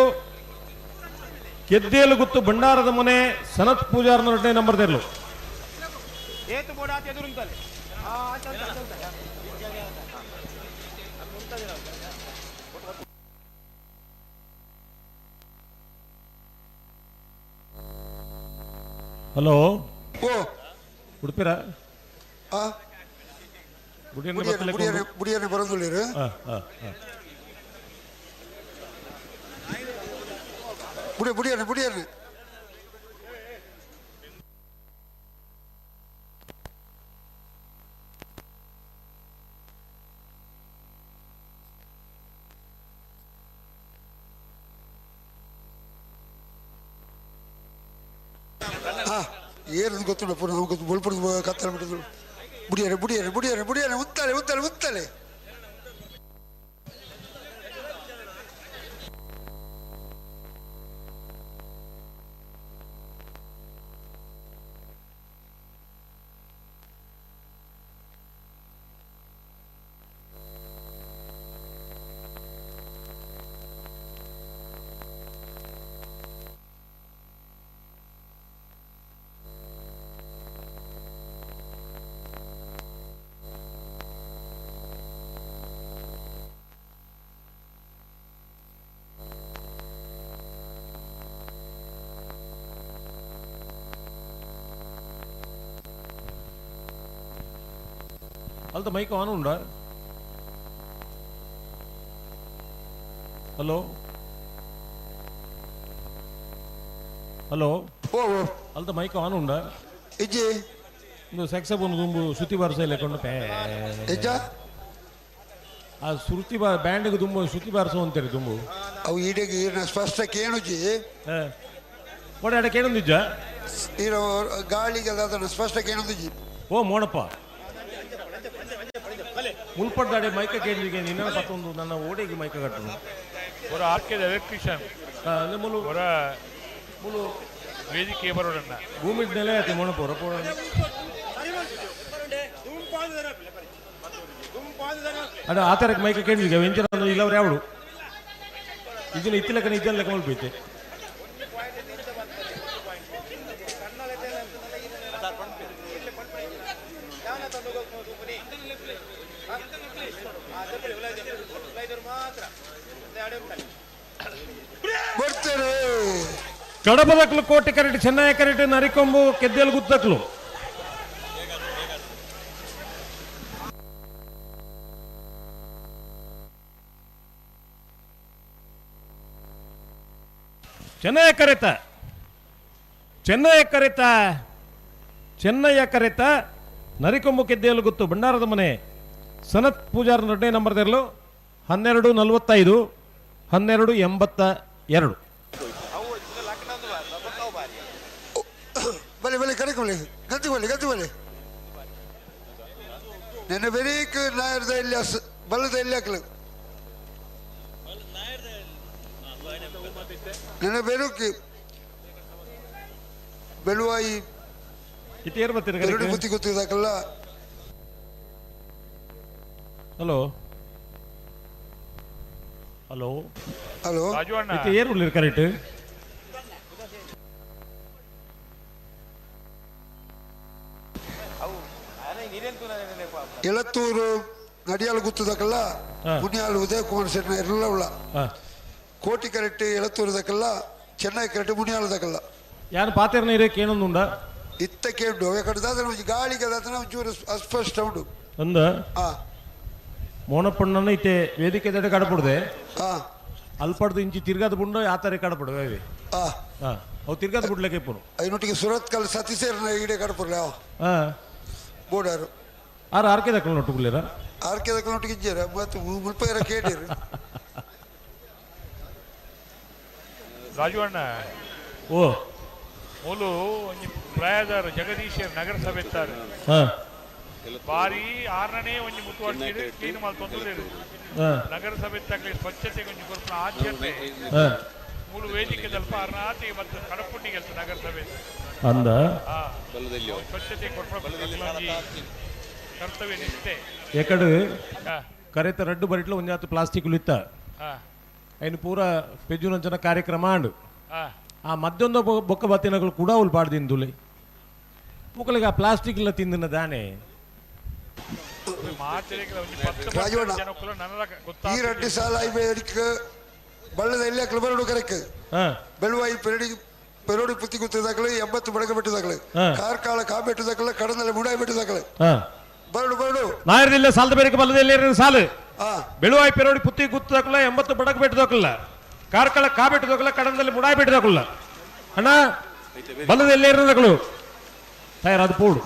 ಗೆದ್ದೆಯಲ್ಲಿ ಗುತ್ತು ಭಂಡಾರದ ಮನೆ ಸನತ್ ಪೂಜಾರ್ನ 2ನೇ ನಂಬರ್ ತೆರಲು. ಹಲೋ, ಉಡುಪಿರ ಏನು ಗೊತ್ತಿಲ್ಲ ಪುನಃ ನಮ್ಗೆ ಬೊಲ್ಪುರದ ಕತ್ತಲೆ ಬಿಟ್ಟಿದ್ರು. ಬುಡಿಯರೆ ಬುಡಿಯರೆ ಬುಡಿಯರೆ ಬುಡಿಯರೆ ಉತ್ತಾಳೆ ಉತ್ತಾಳೆ ಉತ್ತಾಳೆ. ಅಲ್ದ ಮೈಕ್ ಆನ್ ಉಂಡ? ಹಲೋ ಹಲೋ, ಅಲ್ದ ಮೈಕ್ ಆನ್ ಉಂಡ? ಇಜ್ಜಿ ಒಂದು ಸ್ಯಾಕ್ಸೋಫೋನ್ ದುಂಬು ಶ್ರುತಿ ಬಾರಿಸ ಇಲ್ಲ ಕೊಂಡು ಪೇ ಆ ಶ್ರುತಿ ಬಾ ಬ್ಯಾಂಡ್ಗೆ ದುಂಬು ಶ್ರುತಿ ಬಾರಿಸು ಅಂತೀರಿ ದುಂಬು. ಅವು ಈಡೆಗೆ ಸ್ಪಷ್ಟ ಕೇಳುಜಿ ಓಡ ಎಡ ಕೇಳೊಂದಿಜ್ಜ ಇರೋ ಗಾಳಿಗೆಲ್ಲ ಅದನ್ನು ಸ್ಪಷ್ಟ ಕೇಳೊಂದಿಜ್ಜಿ. ಓ ಮೋಣಪ್ಪ ಮುಲ್ಪಡ್ದಾಡೆ ಮೈಕ ಕೇಳಿಗೆ ನಿನ್ನ ಪತ್ತೊಂದು ನನ್ನ ಓಡೆಗೆ ಮೈಕ ಕಟ್ಟನು. ಹೊರ ಆರ್ಕೆದ ಎಲೆಕ್ಟ್ರಿಷಿಯನ್ ಹೊರ ಮುಲು ವೇದಿಕೆ ಬರೋಡನ್ನ ಭೂಮಿ ನೆಲೆ ಆಯ್ತು ಮೋಣಪ್ಪ ಹೊರ ಪೋಡ. ಅದ ಆ ಥರಕ್ಕೆ ಮೈಕ ಕೇಳಿಗೆ ವೆಂಚರ ಇಲ್ಲವ್ರು ಯಾವಳು ಇದನ್ನ ಇತ್ತಿಲಕ್ಕನ ಇದ್ದಲ್ಲ ಲೆಕ್ಕ ಮಲ್ಪೈತೆ. ಕಡಬದಕ್ಲು ಕೋಟಿ ಕರೆಟ್ ಚೆನ್ನೈ ಕರೆಟ್ ನರಿಕೊಂಬು ಕೆದ್ದೆಲ್ ಗುತ್ತಕ್ಲು. ಚೆನ್ನೈ ಕರೆತ ಚೆನ್ನೈ ಕರೆತ ಚೆನ್ನಯ್ಯ ಕರೆತ ನರಿಕೊಂಬು ಕೆದ್ದೆಯಲು ಗೊತ್ತು ಭಂಡಾರದ ಮನೆ ಸನತ್ ಪೂಜಾರ್ ಎರಡನೇ ನಂಬರ್ ತೆರಲು 12:45 12:82. ಬಲೆ ಬಲೆ ಕಡೆಗೆ ಬಲೆ ಗಂತಿ ಬಲೆ ಗಂತಿ ಬಲೆ ನೆನ್ನೆ ಬೆರೀಕ್ ನಾಯರ್ದ ಇಲ್ಲಿ ಬಲ್ಲದ ಇಲ್ಲಿ ಹಾಕಲು ನೆನ್ನೆ ಬೆರುಕಿ ಬೆಳುವಾಯಿ ಎರಡು ಬುತ್ತಿ ಗೊತ್ತಿದಾಕಲ್ಲ. ಹಲೋ ಹಲೋ ಹಲೋ ಏರು ಕರೆಕ್ಟ್. ಎಳತ್ತೂರು ನಡಿಯಾಲು ಗುತ್ತದಕ್ಕಲ್ಲ ಪುಣ್ಯಾಲು ಉದಯ ಕುಮಾರ್ ಶೆಟ್ನ ಎಲ್ಲ ಉಳ್ಳ ಕೋಟಿ ಕರೆಕ್ಟ್ ಎಳತ್ತೂರು ದಕ್ಕಲ್ಲ ಚೆನ್ನೈ ಕರೆಕ್ಟ್ ಮುನಿಯಾಲು ದಕ್ಕಲ್ಲ. ಯಾರು ಪಾತೆರ್ನ ಇರಕ್ಕೆ ಏನೊಂದುಂಡ ಇತ್ತ ಕೇಂಡು ಯಾಕಂದ್ರೆ ಒಂಜಿ ಗಾಳಿಗೆ ಒಂಚೂರು ಅಸ್ಪಷ್ಟ ಉಂಡು ಅಂದ ಮೋನಪ್ಪಣ್ಣನ ಇತ್ತೆ ವೇದಿಕೆ ದಡೆ ಕಡಪುಡ್ದೆ ಅಲ್ಪಡ್ದು ಇಂಚಿ ತಿರ್ಗಾದ ಬುಂಡು ಆ ತರ ಕಡಪಡುವೆ ಅವೆ ಅವು ತಿರ್ಗಾದ ಬುಡ್ಲಕ್ಕೆ ಇಪ್ಪನು ಐನೊಟ್ಟಿಗೆ ಸುರತ್ಕಲ್ ಸತೀಶೇರ್ನ ಈಡೆ ಕಡಪುರ್ಲೆ ಬೋಡಾರು ಆರು ಆರ್ಕೆ ದಕ್ಕಲು ನೊಟ್ಟುಗುಲ್ಲೇರ ಆರ್ಕೆ ದಕ್ಕಲು ನೊಟ್ಟಿಗೆ ಇಜ್ಜೇರ ಮತ್ತು ಮುಲ್ಪೈರ ಕೇಳಿರು. ರಾಜು ಅಣ್ಣ ಓ ಮೂಲು ಒಂಜಿ ಪ್ರಾಯದಾರು ಜಗದೀಶ್ ನಗರಸಭೆ ಇತ್ತಾರೆ ಬಾರಿ ಆರನೇ ಒಂಜಿ ಮುತುವರ್ಜಿ ಕ್ಲೀನ್ ಮಲ್ತೊಂದು ನಗರಸಭೆ ತಗಲಿ ಸ್ವಚ್ಛತೆಗೆ ಒಂಜಿ ಕೊರ್ಪುನ ಆದ್ಯತೆ ಮೂಲು ವೇದಿಕೆ ದಲ್ಪ ಆರ್ನಾತಿ ಮತ್ತು ಕಡಪುಟ್ಟಿಗೆ ನಗರಸಭೆ ಅಂದ ಸ್ವಚ್ಛತೆ ಕೊರ್ಪುನ ಕರ್ತವ್ಯ ನಿಷ್ಠೆ. ಎಕಡು ಕರೆತ ರಡ್ಡು ಬರಿಟ್ಲ ಒಂಜಾತು ಪ್ಲಾಸ್ಟಿಕ್ ಇತ್ತ ಐನು ಪೂರ ಪೆಜ್ಜುನಂಚನ ಕಾರ್ಯಕ್ರಮ ಆಂಡು ಆ ಮದ್ದೊಂದು ಬೊಕ್ಕ ಬತ್ತಿನಗಳು ಕೂಡ ಅವ್ಲು ಪಾಡ್ದಿಂದುಲೆ ಮುಕ್ಕಳಿಗೆ ಆ ಪ್ಲಾಸ್ಟಿಕ್ ಇಲ್ಲ ತಿಂದಿನ ದಾನೆ. ಈ ರಡ್ಡು ಸಾಲ ಬಳ್ಳದ ಎಲ್ಲ ಬರಡು ಕರೆಕ್ ಬೆಳುವಾಯಿ ಪೆರಡಿ ಪೆರೋಡಿ ಪುತ್ತಿ ಗುತ್ತದಾಗಲಿ 80 ಬಡಗ ಬೆಟ್ಟದಾಗಲಿ ಕಾರ್ಕಾಳ ಕಾಬೆಟ್ಟದಾಗಲ ಕಡನಲ್ಲ ಮುಡಾಯಿ ಬೆಟ್ಟದಾಗಲಿ ಬರಡು ಬರಡು ನಾಯರದಿಲ್ಲ ಸಾಲದ ಬೇರೆ ಬಲ್ಲದಲ್ಲಿ ಸಾಲು ಬೆಳುವಾಯಿ ಪೆರೋಡಿ ಪುತ್ತಿ ಗುತ್ತದಾಗಲ 80 ಬಡಗ ಬೆಟ್ಟದಾಗಲ್ಲ ಕಾರ್ಕಳ ಕಾಬೆಟ್ಟದಾಗಲ ಕಡನದಲ್ಲಿ ಮುಡಾಯಿ ಬೆಟ್ಟದಾಗಲ್ಲ ಅಣ್ಣ ಬಲ್ಲದ ಎಲ್ಲೇರಿನಗಳು ತಯಾರಾದ ಪೋಡು.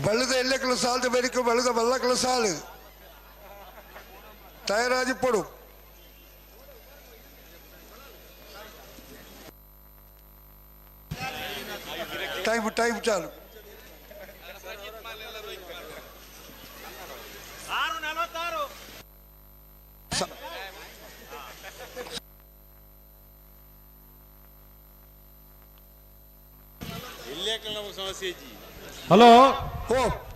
ಬಳ್ಳದ ಎಲ್ಲಕ್ಕಲು ಸಾಲದ ಬೇರಿಕು ಬಳ್ಳದ ಬಲ್ಲಕ್ಕಲು ಸಾಲು ತಯಾರಾದಿ ಪೋಡು. ಟೈಮ್ ಟೈಮ್ ಚಾಲು. ಹಲೋ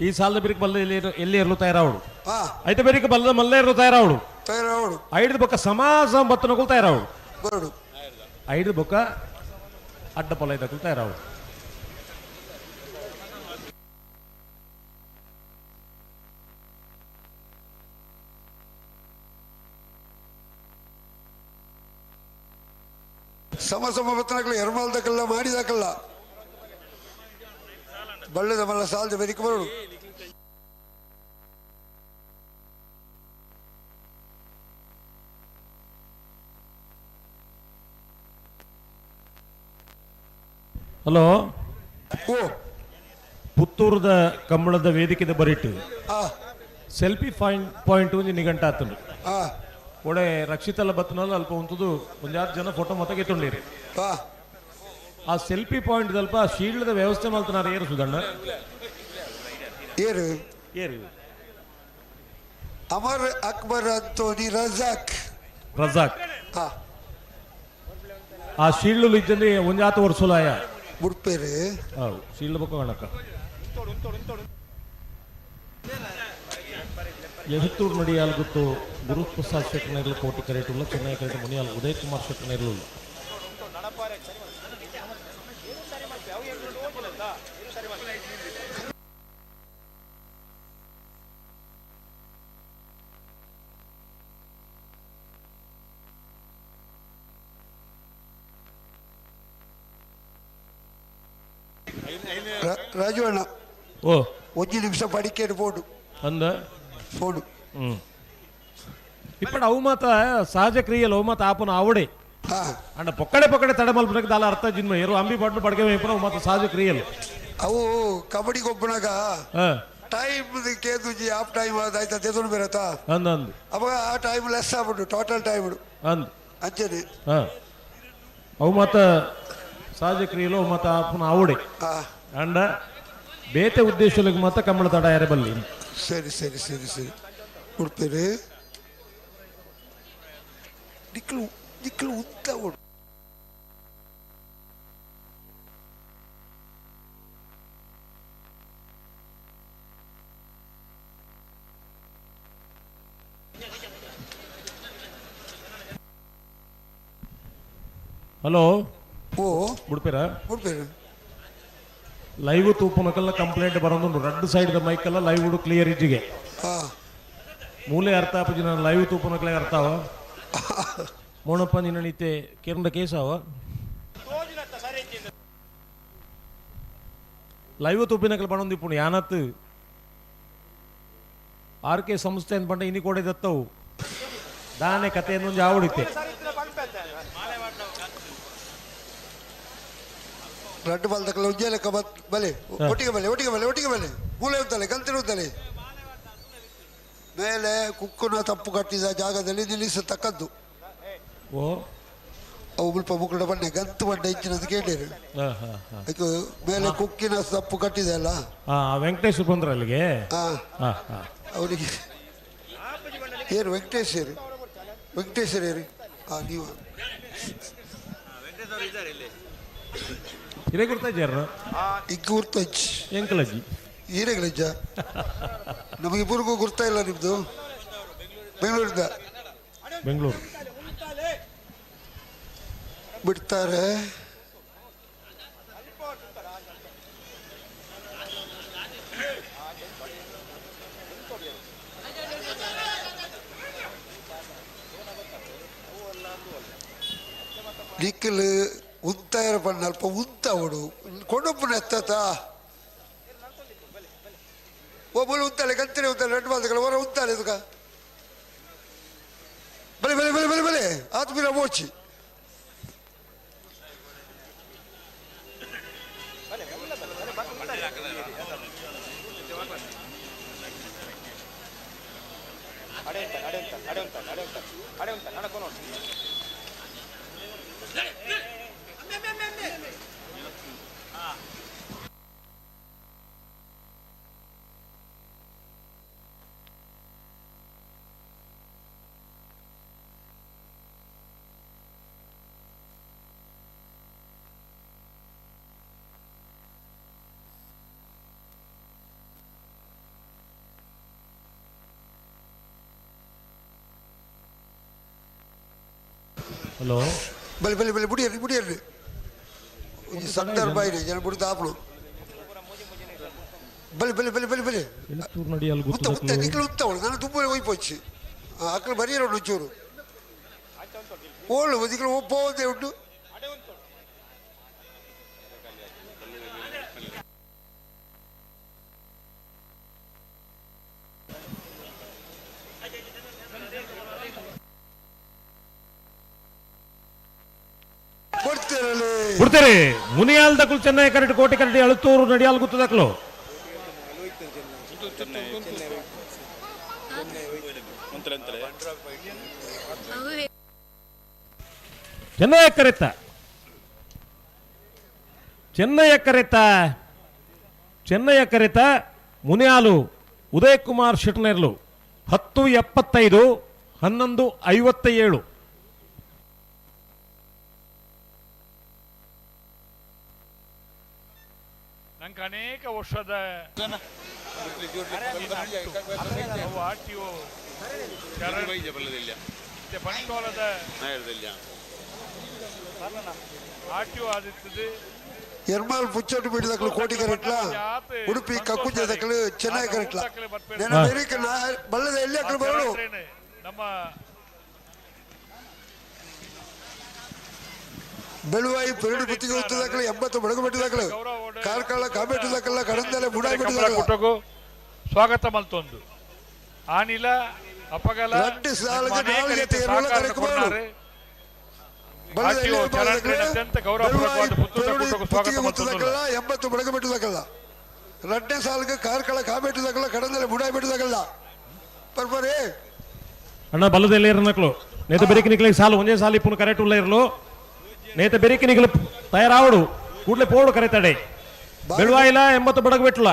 ಈ ಸಾಲದ ಬಿರಿಕ್ ಬಲ್ಲ ಎಲ್ಲಿ ಇರಲು ತಯಾರಾವಡು ಐತೆ ಬೇರಿಕ ಬಲ್ಲದ ಮಲ್ಲ ಇರಲು ತಯಾರಾವಡು ತಯಾರಾವಡು ಐದು ಬೊಕ್ಕ ಸಮಾಸ ಬತ್ತನಕುಲು ತಯಾರಾವಡು ಬರಡು ಐದು ಬೊಕ್ಕ ಅಡ್ಡ ಪೊಲ ಇದಕ್ಕೂ ತಯಾರಾವಡು. ಸಮ ಸಮ ಬತ್ತನಕಲು ಎರ್ಮಾಲ್ದಕ್ಕೆಲ್ಲ ಮಾಡಿದಾಕಲ್ಲ ಬಳ್ಳದ ಮಲ್ಲ ಸಾಲದ ಬೆರಿಕೆ ಬರಡು. ಹಲೋ ಪುತ್ತೂರದ ಕಂಬಳದ ವೇದಿಕೆದ ಬರಿಟ್ಟು ಸೆಲ್ಫಿ ಪಾಯಿಂಟ್ ಒಂಜಿ ನಿಘಂಟ ಆತಂಡು ಒಡೆ ರಕ್ಷಿತಲ್ಲ ಬತ್ತನಲ್ಲ ಅಲ್ಪ ಉಂತುದು ಒಂಜಾರು ಜನ ಫೋಟೋ ಮತ ಗೆತ್ತೊಂಡಿರಿ. ಆ ಸೆಲ್ಫಿ ಪಾಯಿಂಟ್ ದಲ್ಪ ಶೀಲ್ಡ್ದ ವ್ಯವಸ್ಥೆ ಮಲ್ತನಾರ ಏರು ಸುಧಣ್ಣ ಏರು ಏರು ಅಮರ್ ಅಕ್ಬರ್ ಅಂತೋನಿ ರಜಾಕ್ ರಜಾಕ್ ಆ ಶೀಲ್ಡ್ ಇದ್ದಲ್ಲಿ ಒಂಜಾತ ವರ್ಷಲಾಯ ಬುಡ್ಪೇರು ಹೌದು ಶೀಲ್ಡ್ ಬೊಕ್ಕ ಗಣಕ ಎಹತ್ತೂರು ನಡಿಯಾಲ್ ಗೊತ್ತು ಗುರುಪ್ರಸಾದ್ ಶೆಟ್ಟನಗಲ್ ಕೋಟಿ ಕರೆಟುಲ್ಲ ಚೆನ್ನೈ ಕರೆಟು ಮುನಿಯಾಲ್ ಉದಯ್ ಕುಮಾರ್ ಶೆಟ್ಟನಗಲ್. ರಾಜು ಅಣ್ಣ ಓ ಒಂಜಿ ನಿಮಿಷ ಪಡಿಕೆ ಪೋಡು ಅಂದ ಪೋಡು ಇಪ್ಪಡ ಅವು ಮಾತ ಸಹಜ ಕ್ರಿಯೆಲ್ ಅವು ಮಾತ ಆಪನ ಆವಡೆ ಅಂಡ ಪೊಕ್ಕಡೆ ಪೊಕ್ಕಡೆ ತಡೆ ಮಲ್ಪನಕ್ಕೆ ದಾಲ ಅರ್ಥ ಜಿನ್ಮ ಏರು ಅಂಬಿ ಪಾಟ್ನು ಪಡ್ಕೆ ಮೇಪನ ಅವು ಮಾತ ಸಹಜ ಕ್ರಿಯೆಲ್ ಅವು ಕಬಡ್ಡಿ ಗೊಬ್ಬನಾಗ ಟೈಮ್ ಕೇಂದುಜಿ ಆಫ್ ಟೈಮ್ ಆಯ್ತಾ ತೆಗೆದು ಬೇರತಾ ಅಂದ ಅಂದು ಅವಾಗ ಆ ಟೈಮ್ ಲೆಸ್ ಆಗ್ಬಿಟ್ಟು ಟೋಟಲ್ ಟೈಮ್ ಅಂದ್ ಅಂಚನೆ ಅವು ಮಾತ ಸಹಜ ಕ್ರಿಯೆಲು ಅವು ಮಾತ ಆಪನ ಆವಡೆ ಅಂಡ ಬೇತೆ ಉದ್ದೇಶಗಳಿಗೆ ಮಾತ ಕಂಬಳ ತಡ ಯಾರೇ ಬಲ್ಲಿ ಸರಿ ಸರಿ ಸರಿ ಸರಿ ಕೊಡ್ತೇನೆ ನಿಕ್ಕಲು ನಿಕ್ಕಲು ಉದ್ದ ಓಡು ಹಲೋ ಓ ಬಿಡ್ಪೇರ ಬಿಡ್ಪೇರ ಲೈವ್ ತೂಪುನಕಲ್ಲ ಕಂಪ್ಲೇಂಟ್ ಬರೋದು ರಡ್ಡು ಸೈಡ್ the ಮೈಕಲ್ಲ ಲೈವ್ ಕ್ಲಿಯರ್ ಇಜ್ಜಿಗೆ ಮೂಲೆ ಅರ್ಥ ಆಪುಜಿ ನಾನು ಲೈವ್ ತೂಪುನಕಲೆ ಅರ್ಥಾವ ಮೋಣಪ್ಪ ನಿನ್ನ ಕೇರಂಡ ಕೇಸಾವ ಲೈವ್ ತೂಪಿನಕಲ್ ಬಣೊಂದು ಇಪ್ಪುಂಡು ಯಾನತ್ ಆರ್ ಕೆ ಸಂಸ್ಥೆ ಅಂತ ಪಂಡ ಇನಿ ಕೊಡೆ ದತ್ತವು ದಾನೆ ಕಥೆಯನ್ನು ಜಾವಡಿತೆ ರಡ್ಡು ಬಾಲ್ದಕಲ್ಲ ಉಜ್ಜೆ ಲೆಕ್ಕ ಬಲೆ ಒಟ್ಟಿಗೆ ಬಲೆ ಒಟ್ಟಿಗೆ ಬಲೆ ಒಟ್ಟಿಗೆ ಬಲೆ ಮೂಲೆ ಉಂಟಲೆ ಗಂತಿನ ಉಂಟಲೆ ಮೇಲೆ ಕುಕ್ಕುನ ತಪ್ಪು ಕಟ್ಟಿದ ಜಾಗದಲ್ಲಿ ನಿಲ್ಲಿಸತಕ್ಕದ್ದು ಓ ಅವು ಮುಲ್ಪ ಮುಕ್ಕುಡ ಬಂಡೆ ಗಂತು ಬಂಡೆ ಇಂಚಿನದು ಕೇಳಿರು ಅದಕ್ಕೆ ಮೇಲೆ ಕುಕ್ಕಿನ ತಪ್ಪು ಕಟ್ಟಿದೆ ಅಲ್ಲ ವೆಂಕಟೇಶ್ ಬಂದ್ರ ಅಲ್ಲಿಗೆ ಅವರಿಗೆ ಏನು ವೆಂಕಟೇಶ್ವರಿ ವೆಂಕಟೇಶ್ವರಿ ಹಾಂ ನೀವು ಹಿರೇ ಗುರ್ತಾಜ್ಯಾರ ಈಗ ಗುರ್ತಜ್ಜಿ ಎಂಕಲಜ್ಜಿ ಹಿರೇಗಳಜ್ಜ ನಮಗಿಬ್ಬರಿಗೂ ಗುರ್ತಾ ಇಲ್ಲ ನಿಮ್ಮದು ಬೆಂಗಳೂರಿಂದ ಬೆಂಗಳೂರು ಬಿಡ್ತಾರೆ ನಿಕ್ಕಲು ಉಂತಾಯರ ಬಣ್ಣ ಅಲ್ಪ ಉಂತ ಅವಡು ಕೊಡೊಬ್ಬನ ಎತ್ತತ ಒಬ್ಬಳು ಉಂತಾಳೆ ಕಂತಿನ ಉಂತಾಳೆ రెండు ಬಾಲ್ದಗಳ ಹೊರ ಉಂತಾಳೆ ಇದಕ್ಕ ಬಲೆ ಬಲೆ ಬಲೆ ಬಲೆ ಬಲೆ ಆತ ಬೀರ ಮೋಚಿ ಹಲೋ ಬಲೆ ಬಲೆ ಬಲೆ ಬುಡಿಯರ್ರಿ ಬುಡಿಯರ್ರಿ ಈ ಸಂದರ್ಭ ಇದೆ ಜನ ಬುಡಿದ ಆಪಳು ಬಲೆ ಬಲೆ ಬಲೆ ಬಲೆ ಬಲೆ ಎಳತ್ತೂರು ನಡಿಯಲ್ಲಿ ಉತ್ತ ಉತ್ತ ನಿಕ್ಕಲು ಉತ್ತ ಅವಳು ನಾನು ತುಂಬ ಹೋಯ್ಪೋಚಿ ಅಕ್ಕಳು ಬರಿಯರು ಒಂಚೂರು ಓಳು ಒದಿಕಲು ಹೋದೆ ಉಂಟು ಬಿಡ್ತೀರಿ ಮುನಿಯಾಲ್ ದಕ್ಲು ಚೆನ್ನೈ ಕರಡಿ ಕೋಟೆ ಕರಡಿ ಅಳತೂರು ನಡಿಯಾಲ್ ಗುತ್ತದಕ್ಲು ಚೆನ್ನೈ ಕರೆತ ಚೆನ್ನೈಯ ಕರೆತ ಚೆನ್ನೈಯ ಕರೆತ ಮುನಿಯಾಲು ಉದಯ್ ಕುಮಾರ್ ಶೆಟ್ನೇರ್ಲು 10:75 11:57. ನಂಗೆ ಅನೇಕ ವರ್ಷದ ಆರ್ ಟಿ ಒ ಬಂಟ್ವಾಳದ ಆರ್ ಟಿ ಒ ಆದಿತ್ತದು. ಎರ್ಮಾಲ್ ಪುಚ್ಚೋಟು ಬಿಡಿದಕ್ಲು ಕೋಟಿ ಕರೆಟ್ಲ ಉಡುಪಿ ಕಕ್ಕುಂಜದಕ್ಲು ಚೆನ್ನೈ ಕರೆಟ್ಲ ನೆನ ಬೆರಿಕ ಬಲ್ಲದ ಎಲ್ಲಿ ಅಕ್ಲು ಬರೋಡು ನಮ್ಮ ಬೆಳುವಾಯಿ ಪೆರಡು ಬುತ್ತಿಗೆ ಉತ್ತದಕ್ಲು 80 ಬಡಗು ಬಿಟ್ಟಿದಕ್ಲು ಕಾರ್ಕಳ ಕಾಬೇಟದಕಲ್ಲ ಕಡಂದಲೆ ಬುಡಾಯಿ ಕಂಬಳ ಕೂಟಗೂ ಸ್ವಾಗತ ಮಲ್ತೊಂದು ಆನಿಲ ಅಪಗಲ ರಡ್ಡು ಸಾಲಿಗೆ ನಾಲ್ಕು ಜೊತೆ ಎರುಲ ಕರೆಕ್ ಅತ್ಯಂತ ಗೌರವಪೂರ್ವಕವಾದ ಪುತ್ತೂರು ಕೂಟಕ್ಕೂ ಸ್ವಾಗತ ಮಲ್ತೊಂದು 80 ಬಡಗ ಬಿಟ್ಟದಕ್ಕಲ್ಲ ರಡ್ಡೆ ಸಾಲಿಗೆ ಕಾರ್ಕಳ ಕಾಬೇಟದಕಲ್ಲ ಕಡಂದಲೆ ಬುಡಾಯಿ ಬಿಟ್ಟದಕಲ್ಲ ಪರ್ಪರೇ ಅಣ್ಣ ಬಲ್ಲದೆಲ್ಲ ಇರನಕ್ಲು ನೇತ ಬೆರಿಕೆ ನಿಕ್ಲಿಗೆ ಸಾಲು ಒಂದೇ ಸಾಲು ಇಪ್ಪನು ಕರೆಕ್ಟ್ ಉಲ್ಲ ಇರಲು ನೇತ ಬೆರಿಕೆ ನಿಕ್ಲು ತಯಾರಾವಡು ಕೂಡಲೇ ಪೋಡು ಕರೆತಾಡೆ ಬೆಳುವಾಯಿಲ್ಲ 80 ಬಡಗ ಬಿಟ್ಟಲ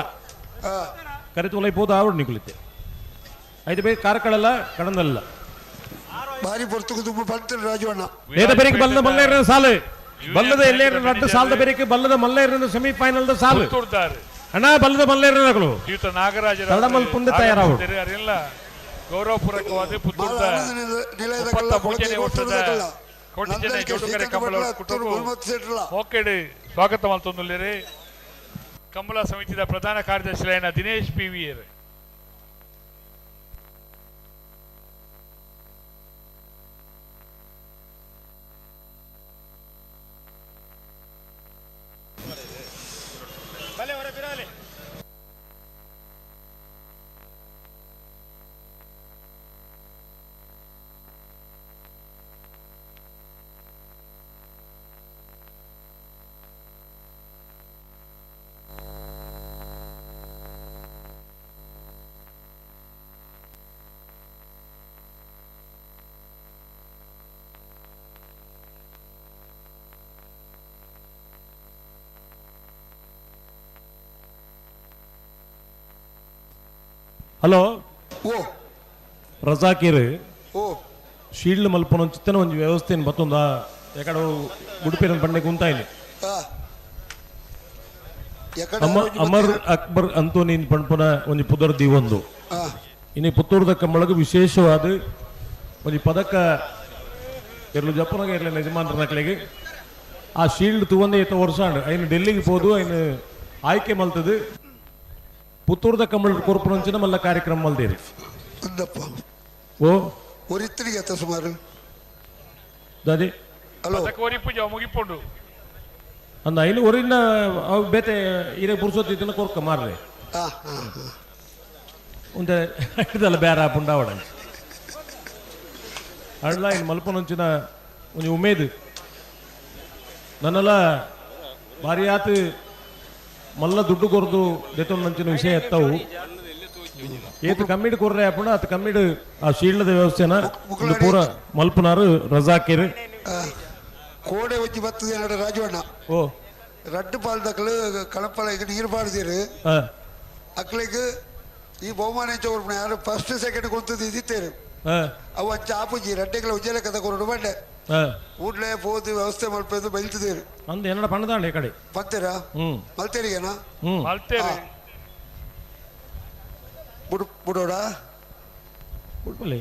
ಕರೆತು ಉಲ್ಲ ಪೋದು ಆವಡು ನಿಕ್ಲಿತ್ತೆ ಐದು ಬೇಗ ಕಾರ್ಕಳಲ್ಲ ಕಡಂದಲ್ಲ ಭಾರಿ ಪೊರ್ತುಕು ತುಂಬ ಪಂತ ರಾಜು ಅಣ್ಣ ನೇತ ಬೆರಿಕೆ ಬಲ್ಲದ ಮಲ್ಲೇರಿನ ಸಾಲು ಬಲ್ಲದ ಎಲ್ಲೇರಿನ ರಡ್ಡು ಸಾಲದ ಬೆರಿಕೆ ಬಲ್ಲದ ಮಲ್ಲೇರಿನ ಸೆಮಿಫೈನಲ್ the ಸಾಲು ಅಣ್ಣ ಬಲ್ಲದ ಮಲ್ಲೇರಿನಗಳು ಶ್ರೀಯುತ ನಾಗರಾಜ ತಡಮಲ್ ಪುಂದೆ ತಯಾರಾವಡು ಅರೆಲ್ಲ ಗೌರವಪೂರ್ವಕವಾದ ಪುತ್ತೂರದ 33ನೇ ವರ್ಷದ ಕೋಟಿ ಚೆನ್ನೈ ಜೋಡುಕರೆ ಕಂಬಳ ಕುಟುಂಬ ಮೋಕೆಡ್ ಸ್ವಾಗತ ಮಲ್ತೊಂದುಲ್ಲೇರಿ ಕಂಬಳ ಸಮಿತಿಯ ಪ್ರಧಾನ ಕಾರ್ಯದರ್ಶಿ ದಿನೇಶ್ ಪಿ ವಿ ಹಲೋ ಓ ರಜಾಕೀರ್ ಓ ಶೀಲ್ಡ್ ಮಲ್ಪನ ಚಿತ್ತನ ಒಂಜಿ ವ್ಯವಸ್ಥೆನ್ ಬತ್ತೊಂದ ಯಾಕಡೆ ಉಡುಪಿನ ಬಂಡೆ ಗುಂತಾಯಿಲ್ಲ ಅಮರ್ ಅಕ್ಬರ್ ಅಂತೋನಿ ಪಣ್ಪುನ ಒಂಜಿ ಪುದರ್ ದೀವೊಂದು ಇನಿ ಪುತ್ತೂರ್ದ ಕಂಬಳಗ್ ವಿಶೇಷವಾದ ಒಂಜಿ ಪದಕ ಎರ್ಲು ಜಪ್ಪನಾಗ ಇರಲಿಲ್ಲ ಯಜಮಾನ್ರ ನಕ್ಲೆಗೆ ಆ ಶೀಲ್ಡ್ ತೂವಂದೇ ಏತ ವರ್ಷ ಐನು ಡೆಲ್ಲಿಗೆ ಪೋದು ಐನು ಆಯ್ಕೆ ಮಲ್ತದು ಪುತ್ತೂರ್ದ ಕಂಬಳ ಕೊರ್ಪುನಂಚಿನ ಮಲ್ಲ ಕಾರ್ಯಕ್ರಮ ಮಲ್ದೇರಿ ಅಂದಪ್ಪ ಓ ಒರಿತ್ತಿರಿಗೆ ಅತ್ತ ಸುಮಾರು ದಾದಿ ಹಲೋ ಕೋರಿ ಪೂಜೆ ಮುಗಿಪೊಂಡು ಅಂದ ಐನು ಒರಿನ ಅವು ಬೇತೆ ಇರೆ ಪುರುಸೊತ್ತಿನ ಕೊರ್ಕ ಮಾರ್ರೆ ಒಂದೆ ಇದಲ್ಲ ಬೇರೆ ಪುಂಡಾವಡ ಅಡ್ಲ ಇನ್ನು ಮಲ್ಪನಂಚಿನ ಒಂಜಿ ಉಮೇದ್ ನನ್ನೆಲ್ಲ ಭಾರಿ ಆತು ಮಲ್ಲ ದುಡ್ಡು ಕೊರ್ದು ದೆತ್ತೊಂದಂಚಿನ ವಿಷಯ ಎತ್ತವು ಏತು ಕಮ್ಮಿಡ್ ಕೊರ್ರೆ ಅಪ್ಪಣ ಅತ್ ಕಮ್ಮಿಡ್ ಆ ಶೀಲ್ಡದ ವ್ಯವಸ್ಥೆನ ಒಂದು ಪೂರ ಮಲ್ಪನಾರು ರಜಾಕೀರ್ ಕೋಡೆ ಒಂಜಿ ಬರ್ತದೆ ನಡ ರಾಜು ಅಣ್ಣ ಓ ರಡ್ಡು ಪಾಲ್ದಕ್ಲು ಕಳಪಳ ಈಗ ನೀರು ಪಾಡ್ದೀರು ಅಕ್ಲಿಗ್ ಈ ಬಹುಮಾನ ಎಂಚ ಕೊರ್ಪುಣ ಯಾರು ಫಸ್ಟ್ ಸೆಕೆಂಡ್ ಕೊಡ್ತದೆ ಇದ್ದಿತ್ತೇರು ಅವು ಅಂಚ ಆಪುಜಿ ರಡ್ಡೆಗಳ ಉಜ್ಜಲ ಕದ ಕೊರಡು ಬಂಡೆ ಊಡ್ಲೆ ಪೋದು ವ್ಯವಸ್ಥೆ ಮಲ್ಪೆದು ಬೈಲ್ತಿದ್ದೀರು ಅಂದ ಏನಡ ಪಣ್ಣದಾಂಡ ಈ ಕಡೆ ಪಂತೀರಾ ಮಲ್ತೇರಿಗೇನಾ ಮಲ್ತೇರಿ ಬುಡು ಬುಡೋಡ ಉಡ್ಪಲ್ಲಿ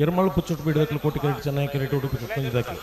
ಎರ್ಮಳು ಪುಚ್ಚುಟ್ಟು ಬಿಡದಕ್ಲು ಕೋಟಿ ಕರೆಟ್ ಚೆನ್ನಾಗಿ ಕರೆಟ್ ಉಡುಪಿ ಚುಟ್ಟೊಂದಿದ್ದಕ್ಕೆ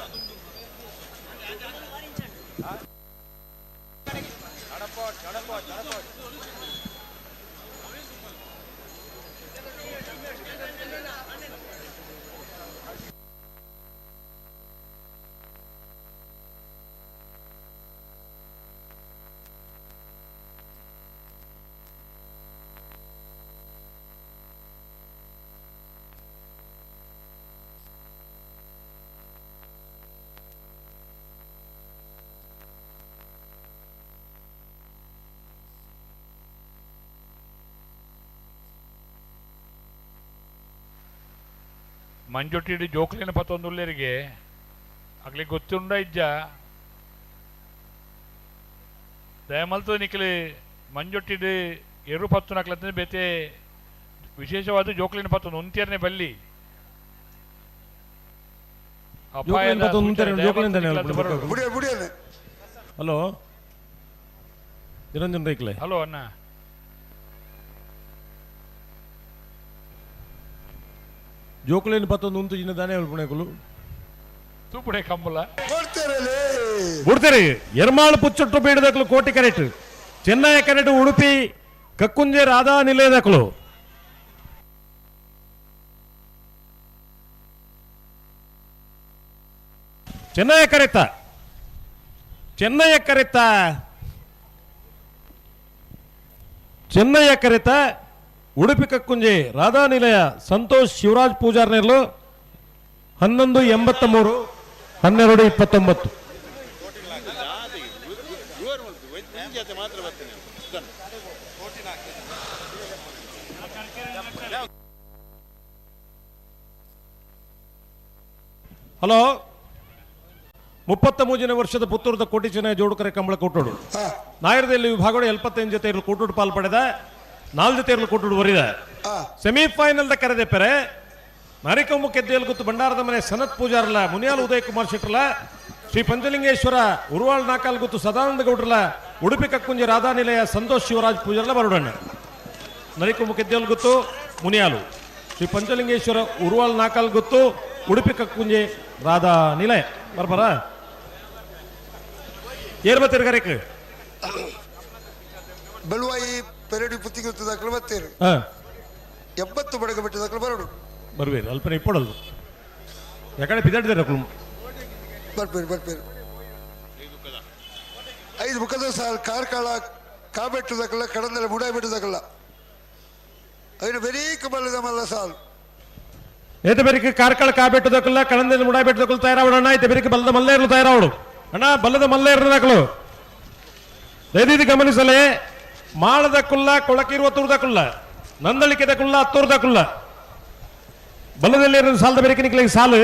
ಮಂಜೊಟ್ಟಿಡಿ ಜೋಕ್ಲಿನ ಪತ್ತೊಂದುಲ್ಲೇರಿಗೆ ಅಗ್ಲಿ ಗೊತ್ತುಂಡ ಇಜ್ಜ ದಯಮಲ್ತು ನಿಕ್ಲಿ ಮಂಜೊಟ್ಟಿಡಿ ಎರು ಪತ್ತು ನಕ್ಲತ್ತನೆ ಬೇತೆ ವಿಶೇಷವಾದ ಜೋಕ್ಲಿನ ಪತ್ತೊಂದು ಉಂತಿಯರ್ನೆ ಬಲ್ಲಿ ಜೋಕ್ಲಿನ ಪತ್ತೊಂದು ಉಂತಿಯರ್ನೆ, ಜೋಕ್ಲಿಂದಾನೆ ಬುಡಿಯ ಹಲೋ ನಿರಂಜನ್ ರೈಕ್ಲೆ ಹಲೋ ಅಣ್ಣ ಜೋಕುಲೇನು ಪತ್ತೊಂದು ಉಂತು ಜಿನ ದಾನೆ ಪುಣೆಕುಲು ತೂಪುಡೆ ಕಂಬಲ ಬಿಡ್ತೀರಿ ಎರ್ಮಾಳು ಪುಚ್ಚೊಟ್ಟು ಬೀಡದಕ್ಲು ಕೋಟಿ ಕರೆಟ್ ಚೆನ್ನೈ ಕರೆಟ್ ಉಡುಪಿ ಕಕ್ಕುಂಜೆ ರಾಧಾ ನಿಲಯದಕ್ಲು ಚೆನ್ನೈ ಕರೆತ ಚೆನ್ನೈ ಕರೆತ ಚೆನ್ನಯ್ಯ ಕರೆತ ಉಡುಪಿ ಕಕ್ಕುಂಜೆ ರಾಧಾನಿಲಯ ಸಂತೋಷ್ ಶಿವರಾಜ್ ಪೂಜಾರ್ ನೆರ್ಲು 11:83 12:29. ಹಲೋ, 33ನೇ ವರ್ಷದ ಪುತ್ತೂರದ ಕೋಟಿ ಚೆನ್ನೈ ಜೋಡುಕರೆ ಕಂಬಳ ಕೂಟೋಡು ನಾಯರದಲ್ಲಿ ವಿಭಾಗಗಳು 75 ಜೊತೆ ಇರಲು ಕೂಟೋಡು ಪಾಲ್ ಪಡೆದ 4 ಜೊತೆ ಇರಲು ಕೂಟೋಡು ಬರಿದ ಸೆಮಿಫೈನಲ್ the ಕರೆದೆ ಪೆರೆ ನರಿಕೊಂಬು ಕೆದ್ದೆಯಲ್ಲಿ ಗೊತ್ತು ಭಂಡಾರದ ಮನೆ ಸನತ್ ಪೂಜಾರಲ ಮುನಿಯಾಲ್ ಉದಯ್ ಕುಮಾರ್ ಶೆಟ್ಟರ್ಲ ಶ್ರೀ ಪಂಚಲಿಂಗೇಶ್ವರ ಉರುವಾಳ್ ನಾಕಾಲ್ ಗೊತ್ತು ಸದಾನಂದ ಗೌಡ್ರಲ ಉಡುಪಿ ಕಕ್ಕುಂಜಿ ರಾಧಾನಿಲಯ ಸಂತೋಷ್ ಶಿವರಾಜ್ ಪೂಜಾರಲ ಬರೋಡಣ್ಣ. ನರಿಕೊಂಬು ಕೆದ್ದೆಯಲ್ಲಿ ಗೊತ್ತು ಮುನಿಯಾಲು ಶ್ರೀ ಪಂಚಲಿಂಗೇಶ್ವರ ಉರುವಾಳ್ ನಾಕಾಲ್ ಗೊತ್ತು ಉಡುಪಿ ಕಕ್ಕುಂಜೆ ರಾಧಾ ನಿಲಯ ಬರ್ಬರ ಏರ್ ಬತ್ತೀರಿ ಬೆಳುವಾಯಿ ಪೆರಡಿ ಪುತ್ತಿಗೆ ದಾಖಲೆ ಬತ್ತೀರಿ 80 ಬಡಗ ಬಿಟ್ಟು ದಾಖಲೆ ಬರೋಡು ಬರ್ಬೇರು ಅಲ್ಪನೆ ಇಪ್ಪಡಲ್ದು ಯಾಕಡೆ ಬಿದ್ದಾಡಿದಾರೆ ಕುಳುಮ ಬರ್ಬೇರು ಬರ್ಬೇರು 5 ಮುಖದ ಸಾಲ್ ಕಾರ್ಕಳ ಕಾಬೆಟ್ಟು ದಾಖಲ ಕಡಂದಲೆ ಬುಡಾಯಿ ಬೆಟ್ಟು ದಾಖಲ ಐದು ಬೆರೀ ಕಮಲದ ಮಲ್ಲ ಸಾಲ್ ಏತ ಬೇರಿಕೆ ಕಾರ್ಕಳ ಕಾಬೆಟ್ಟು ದಾಖಲ ಕಡಂದಲೆ ಮುಡಾಯಿ ಬೆಟ್ಟು ದಾಖಲು ತಯಾರಾವಡು ಅಣ್ಣ. ಐತೆ ಬೇರಿಕೆ ಬಲ್ಲದ ಮಲ್ಲೇರ್ಲು ತಯಾರಾವಡು ಅಣ್ಣ, ಬಲ್ಲದ ಮಲ್ಲೇರ್ನ ದಾಖಲು ದಯದೀದಿ ಗಮನಿಸಲೇ. ಮಾಳದ ಕುಲ್ಲ ಕೊಳಕಿರುವ ಕುಲ್ಲ ನಂದಳಿಕೆದ ಕುಲ್ಲ ಹತ್ತೂರ್ದ ಕುಲ್ಲ ಬಲ್ಲದಲ್ಲಿ ಸಾಲದ ಬೇರಿಕೆ ನಿಕ್ಲಿಗೆ ಸಾಲು.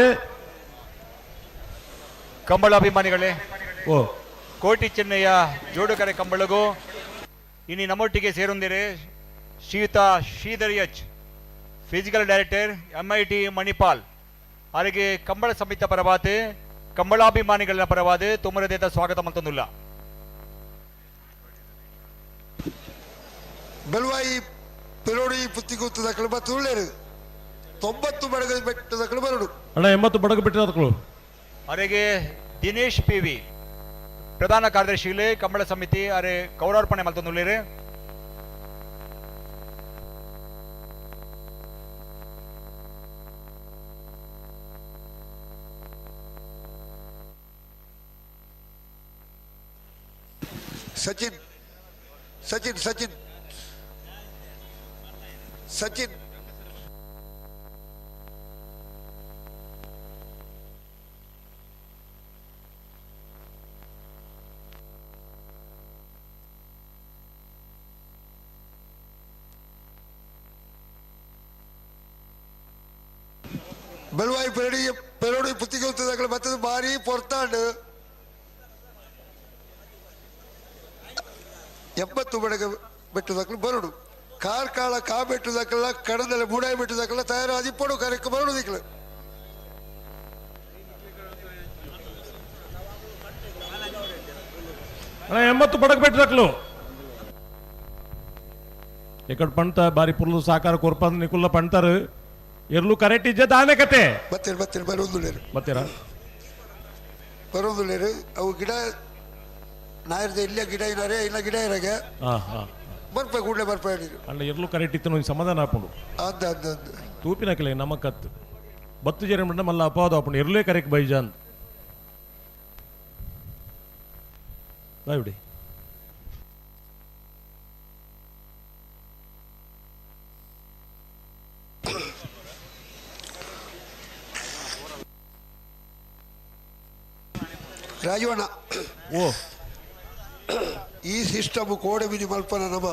ಕಂಬಳ ಅಭಿಮಾನಿಗಳೇ, ಓ ಕೋಟಿ ಚೆನ್ನಯ್ಯ ಜೋಡುಕರೆ ಕಂಬಳಗೂ ಇನ್ನು ನಮ್ಮೊಟ್ಟಿಗೆ ಸೇರೊಂದಿರೆ ಶ್ರೀಯುತ Sridhar H, physical director MIT Manipal. ಅವರಿಗೆ ಕಂಬಳ ಸಮಿತಿ ಪರವಾದ ಕಂಬಳಾಭಿಮಾನಿಗಳ ಪರವಾದ ತುಮರದೇತ ಸ್ವಾಗತ ಮತ್ತೊಂದಿಲ್ಲ. ಬೆಳುವಾಯಿ ಪೆರೋಡಿ ಪುತ್ತಿಗುತ್ತ ದಾಖಲೆ ಬತ್ತುಳ್ಳೇರು 90 ಬಡಗ ಬೆಟ್ಟ ದಾಖಲೆ ಬರೋಡು ಅಣ್ಣ 80 ಬಡಗ ಬಿಟ್ಟು ದಾಖಲು. ಅವರಿಗೆ ದಿನೇಶ್ ಪಿ ವಿ ಪ್ರಧಾನ ಕಾರ್ಯದರ್ಶಿಗಳೇ ಕಂಬಳ ಸಮಿತಿ ಅರೆ ಗೌರವಾರ್ಪಣೆ ಮಲ್ತೊಂದುಳ್ಳೇರು. ಸಚಿನ್ ಸಚಿನ್ ಸಚಿನ್ ಸಚಿನ್ ಬೆಳುವಾಯಿ ಪೆರಡಿ ಪೆರೋಡಿ ಪುತ್ತಿಗೆ ದಾಖಲೆ ಬತ್ತದ ಭಾರಿ ಪೊರ್ತಾಂಡು 80 ಬಡಗ ಬೆಟ್ಟು ದಾಖಲು ಬರೋಡು ಕಾರ್ಕಾಳ ಕಾ ಬೆಟ್ಟು ದಾಖಲ ಕಡದಲೆ ಬುಡಾಯಿ ಬೆಟ್ಟು ದಾಖಲ ತಯಾರಾದಿ ಪೊಡು ಕರೆಕ್ ಬರೋಡು ದಿಕ್ಲು. ಅಣ್ಣ 80 ಬಡಗ ಬೆಟ್ಟು ದಾಖಲು ಎಕಡೆ ಪಂತ ಬಾರಿ ಪುರ್ಲು ಸಾಕಾರ ಕೊರ್ಪಂದ್ ನಿಕುಲ್ಲ ಪಂತಾರು ಎರ್ಲು ಕರೆಕ್ಟ್ ಇಜ್ಜೆ ದಾನೆ ಕತೆ ಬತ್ತೀರಿ ಬತ್ತೀರಿ ಬರೋದುಳ್ಳೇರು ಬತ್ತೀರಾ ಬರೋದುಳ್ಳೇರು ಅವು ಗಿಡ ನಾಯರ್ದ ಇಲ್ಲೇ ಗಿಡ ಇದ್ದಾರೆ ಇಲ್ಲ ಗಿಡ ಇರಾಗೆ ಬರ್ಪ ಕೂಡಲೇ ಬರ್ಪ ಹೇಳಿದ್ರು ಅಣ್ಣ ಎರ್ಲು ಕರೆಕ್ಟ್ ಇತ್ತು ಒಂದು ಸಮಾಧಾನ ಹಾಕೊಂಡು ಅಂದ ಅಂದ ಅಂದ ತೂಪಿನ ಕಲೆ ನಮ್ಮ ಕತ್ತು ಬತ್ತು ಜರ ಮಲ್ಲ ಅಪವಾದ ಹಾಕೊಂಡು ಎರ್ಲೇ ಕರೆಕ್ಟ್ ಬೈಜಾನ್ ಬಾಯ್ ಬಿಡಿ. ರಾಜವಣ್ಣ, ಓ ಈ ಸಿಸ್ಟಮ್ ಕೋಡೆ ಬಿಜಿ ಮಲ್ಪನ ನಮ್ಮ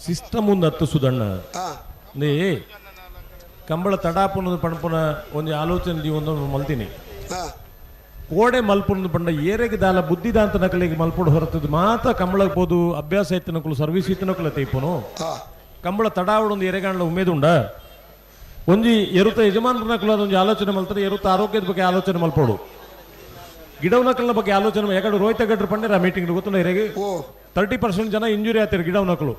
ಸಿಸ್ಟಮ್ ಒಂದು ಹತ್ತು ಸುದಣ್ಣ ನೇ ಕಂಬಳ ತಡಾಪುನದ ಪಣಪುನ ಒಂದು ಆಲೋಚನೆ ಒಂದು ಮಲ್ತೀನಿ. ಕೋಡೆ ಮಲ್ಪುನದ ಪಂಡ ಏರೆಗೆ ದಾಲ ಬುದ್ಧಿದಾಂತ ನಕಲಿಗೆ ಮಲ್ಪುಡು ಹೊರತದ್ದು ಮಾತ್ರ ಕಂಬಳಕ್ಕೆ ಹೋದು ಅಭ್ಯಾಸ ಇತ್ತು ನಕಲು ಸರ್ವಿಸ್ ಇತ್ತು ನಕಲ ತೈಪುನು ಕಂಬಳ ತಡಾವಡೊಂದು ಎರೆಗಾಂಡ್ಲ ಉಮೇದುಂಡ ಒಂಜಿ ಎರುತ ಯಜಮಾನ್ರ ನಕಲು ಅದೊಂದು ಆಲೋಚನೆ ಮಲ್ತಾರೆ. ಎರುತ ಆರೋಗ್ಯದ ಬಗ್ಗೆ ಆಲೋಚನೆ ಮಲ್ಪೋಡು, ಗಿಡವನಕಲ್ನ ಬಗ್ಗೆ ಆಲೋಚನೆ. ಯಾಕಂದ್ರೆ ರೋಹಿತ ಗಡ್ರ ಪಂಡ್ಯಾರ ಮೀಟಿಂಗ್ ಗೊತ್ತಲ್ಲ ಹಿರೇಗೆ 30% ಜನ ಇಂಜುರಿ ಆತೀರಿ ಗಿಡವನಕಲು.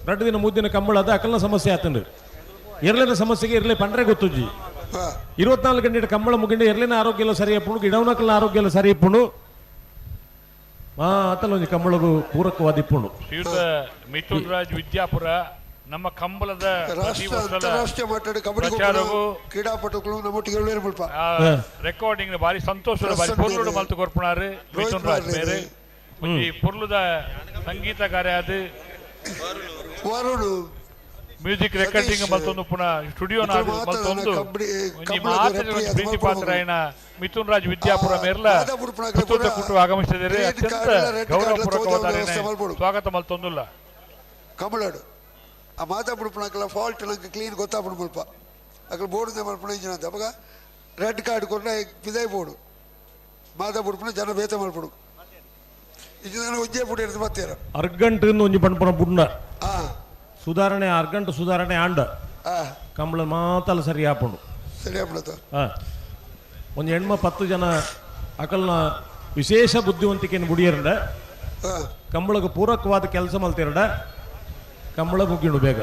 2 ದಿನ 3 ದಿನ ಕಂಬಳ ಅದ ಅಕಲ್ನ ಸಮಸ್ಯೆ ಆತಂದ್ರೆ ಎರ್ಲಿನ ಸಮಸ್ಯೆಗೆ ಇರ್ಲಿ ಪಂಡ್ರೆ ಗೊತ್ತುಜ್ಜಿ. 24 ಗಂಟೆ ಕಂಬಳ ಮುಗಿಂಡ ಎರ್ಲಿನ ಆರೋಗ್ಯ ಎಲ್ಲ ಸರಿ ಅಪ್ಪುಣು, ಗಿಡವನಕಲ್ನ ಆರೋಗ್ಯ ಎಲ್ಲ ಸರಿ ಇಪ್ಪುಣು. ಆತಲ್ಲ ಒಂಜಿ ಕಂಬಳಗು ಪೂರಕವಾದ ಇಪ್ಪುಣು. ಶ್ರೀಯುತ ಮಿಥುನ್ ರಾಜ್ ವಿದ್ಯಾಪುರ ನಮ್ಮ ಕಂಬಳದ ರಾಷ್ಟ್ರ ಅಂತಾರಾಷ್ಟ್ರೀಯ ಮಟ್ಟದ ಕಬಡ್ಡಿ ಕ್ರೀಡಾಪಟುಗಳು ನಮ್ಮೊಟ್ಟಿಗೆ ರೆಕಾರ್ಡಿಂಗ್ ಬಾರಿ ಸಂತೋಷದ ಬಾರಿ ಪೊರ್ಲುಡು ಮಲ್ತು ಕೊರ್ಪುಣಾರು ಮಿಥುನ್ ರಾಜ್ ಮೇರೆ. ಈ ಪೊರ್ಲುದ ಸಂಗೀತಗಾರ ಅದು ವರುಣ್ ಮ್ಯೂಸಿಕ್ ರೆಕಾರ್ಡಿಂಗ್ ಮಲ್ತೊಂದು ಪುನಃ ಸ್ಟುಡಿಯೋ ಮಲ್ತೊಂದು ಪ್ರೀತಿ ಪಾತ್ರರಾಯಣ ಮಿಥುನ್ ರಾಜ್ ವಿದ್ಯಾಪುರ ಮೇರ್ಲ ಪುತ್ತೂರ್ದ ಕುಟುಂಬ ಆಗಮಿಸಿದರೆ ಅತ್ಯಂತ ಗೌರವಪೂರ್ವಕವಾದ ಸ್ವಾಗತ ಮಲ್ತೊಂದುಲ್ಲ. ಕಮಲಾಡು ಆ ಮಾತಾ ಬುಡ್ಪಣಕಲ್ಲ ಫಾಲ್ಟ್ ನಂಗೆ ಕ್ಲೀನ್ ಗೊತ್ತಾಪುಡು ಮುಲ್ಪ ಅಕಲ್ ಬೋರ್ಡ್ ಮಲ್ಪಣ ಇಂಜಿನ ಅಂತ ಅವಾಗ ರೆಡ್ ಕಾರ್ಡ್ ಕೊಟ್ಟ ಪಿದಾಯಿ ಬೋರ್ಡು ಮಾತಾ ಬುಡ್ಪಣ ಜನ ಬೇತ ಮಲ್ಪಡು ಇಂಜಿನ ಒಂಜೇ ಪುಡಿ ಇರ್ತದೆ ಬತ್ತೀರ ಅರ್ಗಂಟು ಒಂಜಿ ಪಣ್ಪುನ ಬುಡ್ನ ಸುಧಾರಣೆ ಅರ್ಗಂಟು ಸುಧಾರಣೆ ಆಂಡ ಕಂಬಳ ಮಾತಲ್ಲ ಸರಿ ಆಪುಂಡು ಸರಿ ಆಪುಂಡು. ಒಂದು ಹೆಣ್ಮ 10 ಜನ ಅಕಲ್ನ ವಿಶೇಷ ಬುದ್ಧಿವಂತಿಕೆಯನ್ನು ಬುಡಿಯರಂಡ ಕಂಬಳಕ್ಕೆ ಪೂರಕವಾದ ಕೆಲಸ ಮಲ್ತಿರಡ ಕಂಬಳ ಮುಗಿಂಡು ಬೇಗ.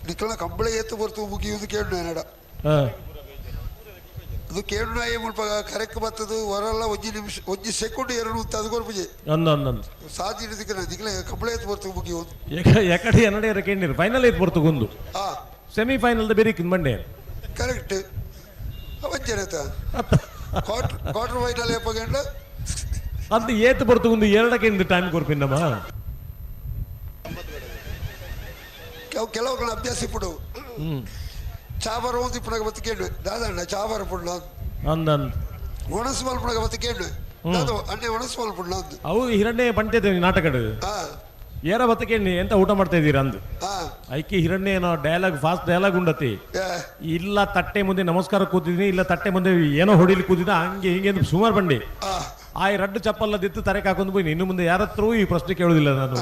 ನಿಕ್ಕಳ ಕಂಬಳ ಏತ್ತು ಬರ್ತು ಮುಗಿಯುವುದು ಕೇಳು ನಡ ಅದು ಕೇಳು ಮುಲ್ಪ ಕರೆಕ್ಟ್ ಬರ್ತದೆ ವರಲ್ಲ ಒಂಜಿ ನಿಮಿಷ ಒಂಜಿ ಸೆಕೆಂಡ್ ಎರಡು ಅಂತ ಅದು ಕೊರ್ಪುಜೆ ಸಾಧ್ಯ ಹಿಡಿದಕ್ಕೆ ನಿಕ್ಕಳ ಕಂಬಳ ಏತ್ತು ಬರ್ತು ಮುಗಿಯುವುದು ಯಾಕಡೆ ಎನ್ನಡೆ ಕೇಳಿರು ಫೈನಲ್ ಏತ್ ಬರ್ತು ಗುಂದು ಸೆಮಿಫೈನಲ್ ಬೇರೆ ಬಂಡೆ ಕರೆಕ್ಟ್ ಅವಂಜನತ ಕ್ವಾರ್ಟರ್ ಫೈನಲ್ ಏಪಗಂಡ ಅದು ಏತು ಬರ್ತು ಗುಂದು ಎರಡಕ್ಕೆ ಟೈಮ್ ಕೊರ್ಪಿನ್ನಮ್ಮ. ಕೆಲವು ಅಭ್ಯಾಸ ಇಪ್ಪಡು ಚಾಬರ ಒಂದು ಇಪ್ಪಣಗ ಬತ್ತು ಕೇಳು ದಾದಣ್ಣ ಚಾಬರ ಪುಣ್ಣ ಒಣಸು ಮಲ್ಪಣಗ ಬತ್ತು ಕೇಳು ದಾದ ಅಣ್ಣೆ ಒಣಸು ಮಲ್ಪುಣ್ಣ ಅಂದು ಅವು ಹಿರಣ್ಯ ಬಂಟೆ ನಾಟಕಡು ಏರ ಬತ್ತಕೇಣಿ ಎಂತ ಊಟ ಮಾಡ್ತಾ ಇದ್ದೀರಾ ಅಂದು ಐಕಿ ಹಿರಣ್ಯ ಏನೋ ಡೈಲಾಗ್ ಫಾಸ್ಟ್ ಡೈಲಾಗ್ ಉಂಡತಿ ಇಲ್ಲ ತಟ್ಟೆ ಮುಂದೆ ನಮಸ್ಕಾರ ಕೂತಿದ್ದೀನಿ ಇಲ್ಲ ತಟ್ಟೆ ಮುಂದೆ ಏನೋ ಹೊಡಿಲಿ ಕೂತಿದ್ದ ಹಂಗೆ ಹಿಂಗೆ ಸುಮಾರು ಬಂಡಿ ಆ ರಡ್ಡು ಚಪ್ಪಲ್ಲದಿತ್ತು ತರಕ್ಕೆ ಹಾಕೊಂಡು ಹೋಗಿ ಇನ್ನು ಮುಂದೆ ಯಾರತ್ರೂ ಈ ಪ್ರಶ್ನೆ ಕೇಳುದಿಲ್ಲ ನಾನು.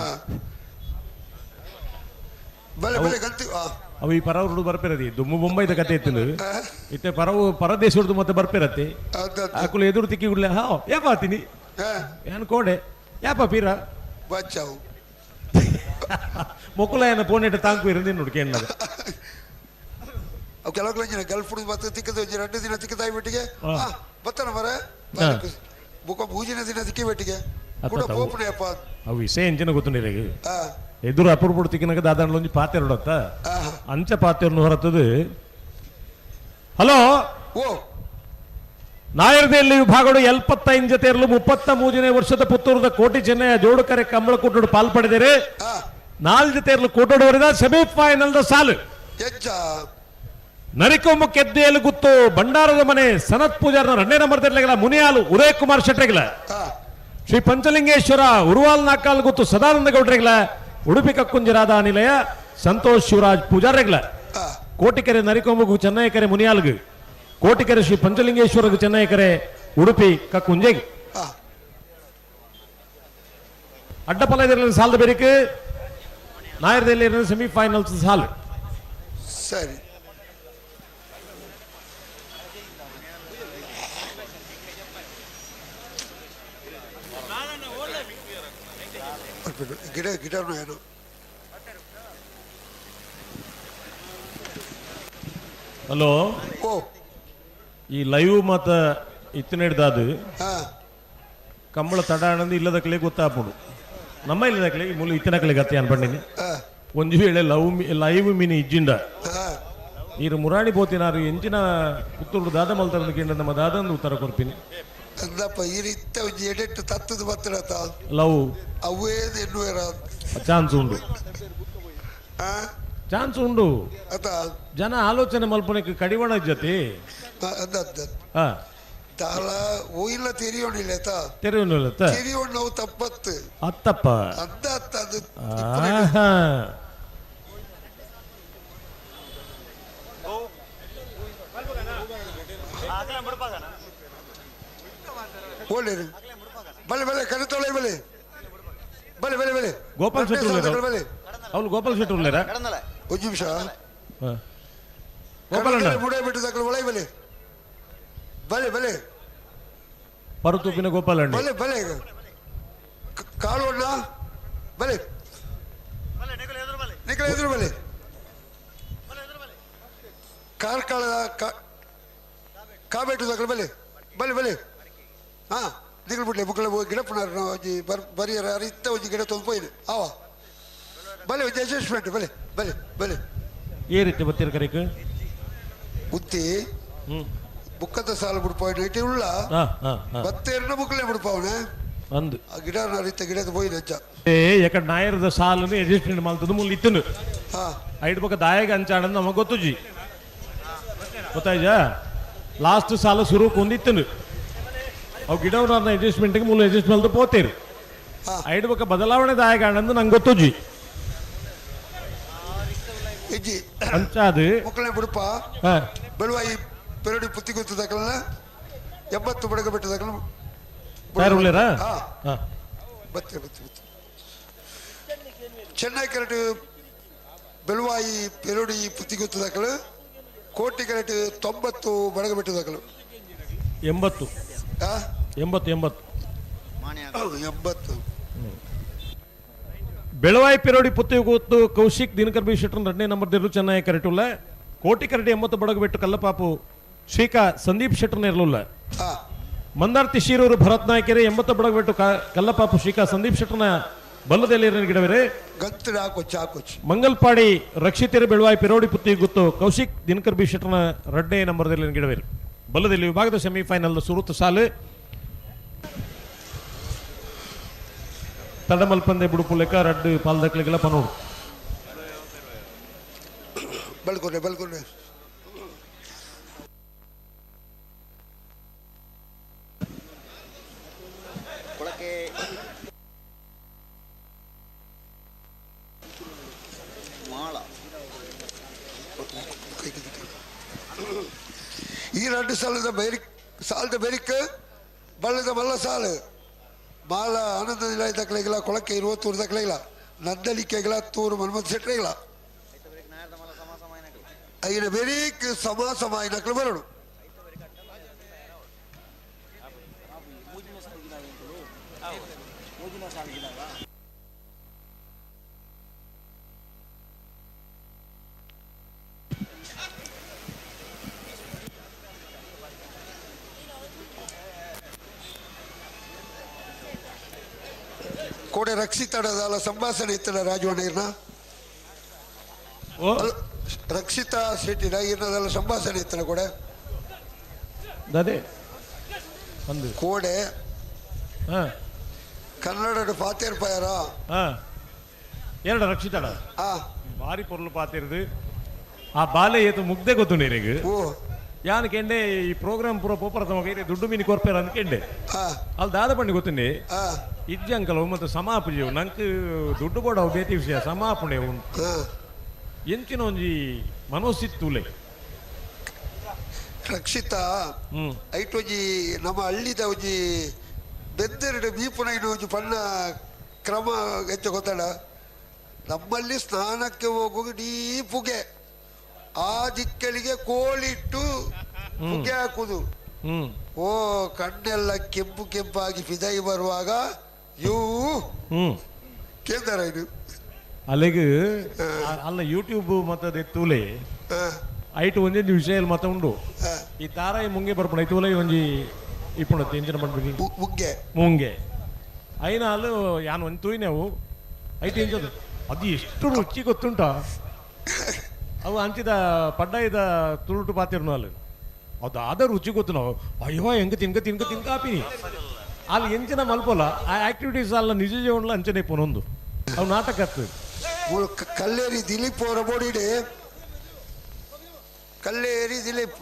ಅವು ಈ ಪರವರು ಬರ್ಪಿರದಿ ದುಮ್ಮು ಬೊಂಬೈದ ಕತೆ ಇತ್ತು ಇತ್ತೆ ಪರವು ಪರದೇಶದ್ದು ಮತ್ತೆ ಬರ್ಪಿರತ್ತೆ ಆಕುಲು ಎದುರು ತಿಕ್ಕಿ ಗುಡ್ಲೆ ಹಾ ಯಾಪ ಆತೀನಿ ಏನ್ ಕೋಡೆ ಯಾಪ ಪೀರ ಬಚ್ಚಾವು ಮೊಕ್ಕುಲ ಏನ ಪೋನೆಟ್ ತಾಂಕು ಇರಂದಿ ನೋಡು ಕೇಳದ. ಅವು ಕೆಲವು ಜನ ಗಲ್ಫ್ ಮತ್ತೆ ತಿಕ್ಕದ 2 ದಿನ ತಿಕ್ಕದಾಯಿ ಬಿಟ್ಟಿಗೆ ಬತ್ತನ ಮರ ಬುಕ್ಕ ಮೂಜಿನ ದಿನ ತಿಕ್ಕಿ ಬಿಟ್ಟಿಗೆ ಕೂಡ ಪೋಪುಣೆ ಅಪ್ಪ ಅವು ವಿಷಯ ಎಂಚಿನ ಗೊತ್ತುಂಡಿರಗೆ ಎದುರು ಅಪೂರ್ಪುಡು ತಿಕ್ಕಿನಾಗ ದಾದಾಂಡ್ಲೊಂಜಿ ಪಾತೆರಡತ್ತ ಅಂಚ ಪಾತೆರನ್ನು ಹೊರತದು. ಹಲೋ ಓ ನಾಯರ್ದೆಯಲ್ಲಿ ವಿಭಾಗಗಳು 75 ಜೊತೆ ಇರಲು 33ನೇ ವರ್ಷದ ಪುತ್ತೂರದ ಕೋಟಿ ಚೆನ್ನಯ್ಯ ಜೋಡುಕರೆ ಕಂಬಳ ಕೂಟೋಡು ಪಾಲ್ ಪಡೆದರೆ 4 ಜೊತೆ ಇರಲು ಕೂಟೋಡು ವರೆದ ಸೆಮಿಫೈನಲ್ the ಸಾಲು ನರಿಕೊಂಬು ಕೆದ್ದೆಯಲ್ಲಿ ಗುತ್ತು ಭಂಡಾರದ ಮನೆ ಸನತ್ ಪೂಜಾರ್ನ 2ನೇ ನಂಬರ್ ತೆರಲಿಲ್ಲ ಮುನಿಯಾಲು ಉದಯ್ ಕುಮಾರ್ ಶೆಟ್ಟೆಗಿಲ ಶ್ರೀ ಪಂಚಲಿಂಗೇಶ್ವರ ಉರುವಾಲ್ ನಾಕಾಲ್ ಗುತ್ತು ಸದಾನಂದ ಗೌಡ್ರೆಗಿಲ ಉಡುಪಿ ಕಕ್ಕುಂಜರಾದ ನಿಲಯ ಸಂತೋಷ್ ಶಿವರಾಜ್ ಪೂಜಾರ್ರೆಗಿಲ ಕೋಟಿಕೆರೆ ನರಿಕೊಂಬುಗು ಚೆನ್ನೈಕೆರೆ ಮುನಿಯಾಲ್ಗು ಕೋಟಿಕೆರೆ ಶ್ರೀ ಪಂಚಲಿಂಗೇಶ್ವರಗು ಚೆನ್ನೈಕೆರೆ ಉಡುಪಿ ಕಕ್ಕುಂಜೆಗೆ ಅಡ್ಡಪಲ ಇದರಲ್ಲಿ ಸಾಲದ ಬೇರಿಕೆ ನಾಯರ್ದಲ್ಲಿ ಸೆಮಿಫೈನಲ್ಸ್ ಸಾಲು. ಸರಿ ಗಿಡ ಗಿಡನು ಏನು ಹಲೋ ಓ ಈ ಲೈವ್ ಮತ ಇತ್ತನೆಡ್ದಾದು ಕಂಬಳ ತಡ ಇಲ್ಲದಕ್ಕಲೇ ಗೊತ್ತಾಪುಡು ನಮ್ಮ ಇಲ್ಲದಕ್ಕಲೇ ಈ ಮೂಲ ಇತ್ತನಕಲೆ ಗತಿ ಅನ್ಪಂಡಿನಿ ಒಂಜಿ ವೇಳೆ ಲವ್ ಲೈವ್ ಮೀನು ಇಜ್ಜಿಂಡ ಈರು ಮುರಾಣಿ ಪೋತಿನಾರು ಎಂಚಿನ ಪುತ್ತೂರು ದಾದ ಮಲ್ತರ ಕೇಂದ್ರ ನಮ್ಮ ದಾದಂದು ಉತ್ತರ ಕೊರ್ಪಿನಿ ಅಂದಪ್ಪ ಈ ರೀತಿ ಒಂಜಿ ಎಡೆಟ್ಟು ತತ್ತದ ಬತ್ತಡತ ಲವ್ ಅವೇ ಎನ್ನುವೇರ ಚಾನ್ಸ್ ಉಂಡು ಚಾನ್ಸ್ ಉಂಡು ಜನ ಆಲೋಚನೆ ಮಲ್ಪನಕ್ಕೆ ಕಡಿವಾಣ ಜೊತೆ ತಾಳ ಓಯಿಲ್ಲ ತೆರಿಯೋಣಿಲ್ಲ ತೆರಿಯೋಣಿಲ್ಲ ತೆರಿಯೋಣ ನಾವು ತಪ್ಪತ್ತು ಅತ್ತಪ್ಪ ಅದ್ದ ಅತ್ತ ಅದು ಒಳ್ಳೆಯದು ಬಲೆ ಬಲೆ ಕರೆತೊಳೆ ಬಲೆ ಬಲೆ ಬಲೆ ಬಲೆ ಗೋಪಾಲ್ ಶೆಟ್ಟಿ ಬಲೆ ಅವ್ನು ಗೋಪಾಲ್ ಶೆಟ್ಟಿ ಉಳ್ಳೇರಾ ಒಂದು ನಿಮಿಷ ಗೋಪಾಲ್ ಅಣ್ಣ ಮುಡೆ ಬಿಟ್ಟು ತಗೊಳ್ಳಿ ಒಳ್ಳೆ ಬಲೆ ಬಲೆ ಬಲೆ ಪರತುಪ್ಪಿನ ಗೋಪಾಲ್ ಅಣ್ಣ ಬಲೆ ಬಲೆ ಕಾಳು ಅಣ್ಣ ಬಲೆ ನಿಕಲ ಎದುರು ಬಲೆ ಕಾರ್ಕಳದ ಕಾಬೇಟು ತಗೊಳ್ಳಿ ಬಲೆ ಬಲೆ ಬಲೆ ಹಾಂ ನಿಗಲ್ ಬಿಡ್ಲಿ ಬುಕ್ಕಳ ಗಿಡಪ್ಪನಾರ ಒಂಜಿ ಬರಿಯರ ಅರಿತ ಒಂಜಿ ಗಿಡ ತೊಂದು ಪೋಯಿದೆ ಆವ ಬಲೆ ಒಂಜಿ ಅಡ್ಜಸ್ಟ್ಮೆಂಟ್ ಬಲೆ ಬಲೆ ಬಲೆ ఏ ರೀತಿ ಬತ್ತೀರ ಕರೆಕ್ ಬುತ್ತಿ ಬುಕ್ಕದ ಸಾಲ ಬಿಡ್ಪಾವನೆ ಇಟ್ಟಿ ಉಳ್ಳ ಬತ್ತೇರ್ನ ಬುಕ್ಕಲೆ ಬಿಡ್ಪಾವನೆ. ಅಂದು ಆ ಗಿಡ ನರಿತ ಗಿಡದ ಪೋಯಿ ಅಂಚ ಏ ಎಕಡೆ ನಾಯರದ ಸಾಲನ್ನು ಅಡ್ಜಸ್ಟ್ಮೆಂಟ್ ಮಲ್ತದ ಮುಲ್ ಇತ್ತನು ಐಟ್ ಬೊಕ ದಾಯಗ ಅಂಚಾಡಂದು ನಮಗೆ ಗೊತ್ತುಜಿ ಗೊತ್ತಾಯ್ಜಾ ಲಾಸ್ಟ್ ಸಾಲ ಸುರು ಕೊಂದಿತ್ತನು ಅವು ಗಿಡವನ್ನ ಅಡ್ಜಸ್ಟ್ಮೆಂಟ್ಗೆ ಮೂಲ ಅಡ್ಜಸ್ಟ್ ಮಲ್ತು ಪೋತೇರು ಐಟ್ ಬೊಕ ಬದಲಾವಣೆ ದಾಯಗ ಆಡಂದು ನಂಗೆ ಗೊತ್ತುಜಿ ಇಜ್ಜಿ ಅಂಚಾದು ಮುಕ್ಕಳೆ ಬುಡುಪ ಬೆಳುವಾಯಿ ಪೆರಡಿ ಪುತ್ತಿ ಗೊತ್ತು ದಾಖಲ 80 ಬಡಗ ಬೆಟ್ಟ ದಾಖಲ ತಯಾರು ಉಳ್ಳೇರಾ ಬತ್ತೆ ಬತ್ತೆ ಬತ್ತೆ ಚೆನ್ನೈ ಕರೆಟ್ ಬೆಳುವಾಯಿ ಪೆರಡಿ ಪುತ್ತಿ ಗೊತ್ತು ದಾಖಲು ಕೋಟಿ ಕರೆಟ್ 90 ಬಡಗ ಬೆಟ್ಟ ದಾಖಲು 80 80 80 80 ಬೆಳವಾಯಿ ಪಿರೋಡಿ ಪುತ್ತಿ ಗೊತ್ತು ಕೌಶಿಕ್ ದಿನಕರ್ ಬಿ ಶೆಟ್ಟರ್ 2ನೇ ನಂಬರ್ ದಿರು ಚೆನ್ನೈ ಕರೆಟುಲ್ಲ ಕೋಟಿ ಕರಡಿ 80 ಬಡಗ ಬೆಟ್ಟು ಕಲ್ಲಪಾಪು ಶ್ರೀಕಾ ಸಂದೀಪ್ ಶೆಟ್ಟರ್ನ ಇರಲಿಲ್ಲ ಮಂದಾರ್ತಿ ಶಿರೂರು ಭರತ್ ನಾಯ್ಕೆರೆ 80 ಬಡಗ ಬೆಟ್ಟು ಕಲ್ಲಪಾಪು ಶ್ರೀಕಾ ಸಂದೀಪ್ ಶೆಟ್ಟರ್ನ ಬಲ್ಲದಲ್ಲಿ ಗಿಡವೆರೆ ಮಂಗಲ್ಪಾಡಿ ರಕ್ಷಿತರು ಬೆಳವಾಯಿ ಪಿರೋಡಿ ಪುತ್ತಿ ಗುತ್ತು ಕೌಶಿಕ್ ದಿನಕರ್ ಬಿ ಶೆಟ್ಟರ್ನ 2ನೇ ನಂಬರ್ದಲ್ಲಿ ಗಿಡವೆರೆ ಬಲ್ಲದಲ್ಲಿ ವಿಭಾಗದ ಸೆಮಿಫೈನಲ್ ಸುರುತು ಸಾಲು ತಡಮಲ್ಪಂದೆ ಬುಡುಪು ಲೆಕ್ಕ ರಡ್ಡು ಪಾಲ್ದಕ್ಲಿಗೆಲ್ಲ ಪನೋಡು ಬಲ್ಕೊನೆ ಬಲ್ಕೊನೆ ಈ 2 ಸಾಲದ ಬೇರಿಕ್ ಸಾಲದ ಬೇರಿಕ್ ಬಳ್ಳದ ಮಲ್ಲ ಸಾಲು ಮಾಲ ಆನಂದ ನಿಲಯ ತಕ್ಕಲಿಲ್ಲ ಕೊಳಕ್ಕೆ 21 ತಕ್ಕಲಿಲ್ಲ ನಂದಲಿಕೆಗಳ ತೂರು ಮನ್ಮಥ ಶೆಟ್ಟರಿಗಳ ಐನ ಬೇರಿಕ್ ಸಮ ಸಮ ಐನಕ್ಲು ಬರೋಡು ಕೋಡೆ ರಕ್ಷಿತಡದಲ್ಲ ಸಂಭಾಷಣೆ ಇತ್ತಲ್ಲ ರಾಜವಣ್ಣ ಇರ್ನ ರಕ್ಷಿತಾ ಶೆಟ್ಟಿನ ಇರ್ನದಲ್ಲ ಸಂಭಾಷಣೆ ಇತ್ತಲ್ಲ ಕೋಡೆ ಅದೇ ಒಂದು ಕೋಡೆ ಕನ್ನಡ ಪಾತೇರ್ ಪಾಯಾರ ಎರಡು ರಕ್ಷಿತಡ ಭಾರಿ ಪೊರ್ಲು ಪಾತಿರ್ದು ಆ ಬಾಲೆ ಏತು ಮುಗ್ದೆ ಗೊತ್ತು ನೀರಿಗೆ ಯಾನ್ ಕೆಂಡೆ ಈ ಪ್ರೋಗ್ರಾಮ್ ಪೂರ ಪೋಪರ ತಮಗ ದುಡ್ಡು ಮೀನು ಕೊರ್ಪೇರ ಅಂತ ಕೆಂಡೆ ಅಲ್ಲಿ ದಾದ ಪಂಡಿ ಗೊತ್ತುಂಡಿ ಇಜ್ಜಿ ಅಂಕಲ್ ಮತ್ತೆ ಸಮಾಪುಜಿ ನಂಗೆ ದುಡ್ಡು ಬೋಡ ಅವು ಬೇತಿ ವಿಷಯ ಸಮಾಪುಣೆ ಉಂಟು ಎಂಚಿನ ಒಂಜಿ ಮನೋಸಿತ್ತುಲೆ ರಕ್ಷಿತಾ ಐಟೊಂಜಿ ನಮ್ಮ ಹಳ್ಳಿದ ಒಂಜಿ ಬೆಂದೆರಡು ಬೀಪುನ ಒಂಜಿ ಪಣ್ಣ ಕ್ರಮ ಹೆಚ್ಚು ಗೊತ್ತಲ್ಲ ನಮ್ಮಲ್ಲಿ ಸ್ನಾನಕ್ಕೆ ಹೋಗುವಾಗ ಡೀ ಪುಗೆ ಆ ದಿಕ್ಕಲಿಗೆ ಕೋಳಿಟ್ಟು ಪುಗೆ ಹಾಕುದು ಓ ಕಣ್ಣೆಲ್ಲ ಕೆಂಪು ಕೆಂಪಾಗಿ ಫಿದೈ ಬರುವಾಗ ಇವು ಕೇಂದ್ರ ಇದು ಅಲ್ಲಿಗೆ ಅಲ್ಲ ಯೂಟ್ಯೂಬ್ ಮತ್ತೆ ಅದೇ ತೂಲೆ ಐಟು ಒಂದೇ ವಿಷಯ ಮತ್ತೆ ಉಂಡು ಈ ತಾರಾಯಿ ಮುಂಗೆ ಬರ್ಪಣ ತೂಲೆ ಒಂಜಿ ಇಪ್ಪುಣ ಎಂಚಿನ ಪಂಡ್ಬಿಡಿ ಮುಂಗೆ ಮುಂಗೆ ಐನ ಅಲ್ಲು ಯಾನ್ ಒಂದು ತೂಯಿನೆವು ಐಟು ಎಂಚದು ಅದು ಎಷ್ಟು ರುಚಿ ಗೊತ್ತುಂಟ ಅವು ಅಂಚಿದ ಪಡ್ಡಾಯಿದ ತುಳುಟು ಪಾತಿರ್ನು ಅಲ್ಲಿ ಅದು ಆದ ರುಚಿ ಗೊತ್ತು ನಾವು ಅಯ್ಯೋ ಹೆಂಗೆ ತಿನ್ಕ ತಿನ್ಕ ತಿನ್ಕ ಆಪಿನಿ ಅಲ್ಲಿ ಎಂಚಿನ ಮಲ್ಪೋಲ ಆ ಆಕ್ಟಿವಿಟೀಸ್ ಅಲ್ಲ ನಿಜ ಜೀವನಲ ಅಂಚನೆ ಪೊನೊಂದು ಅವು ನಾಟಕ ಕಲ್ಲೇರಿ ದಿಲೀಪ್ ಅವರ ಬೋಡಿಡೆ ಕಲ್ಲೇರಿ ದಿಲೀಪ್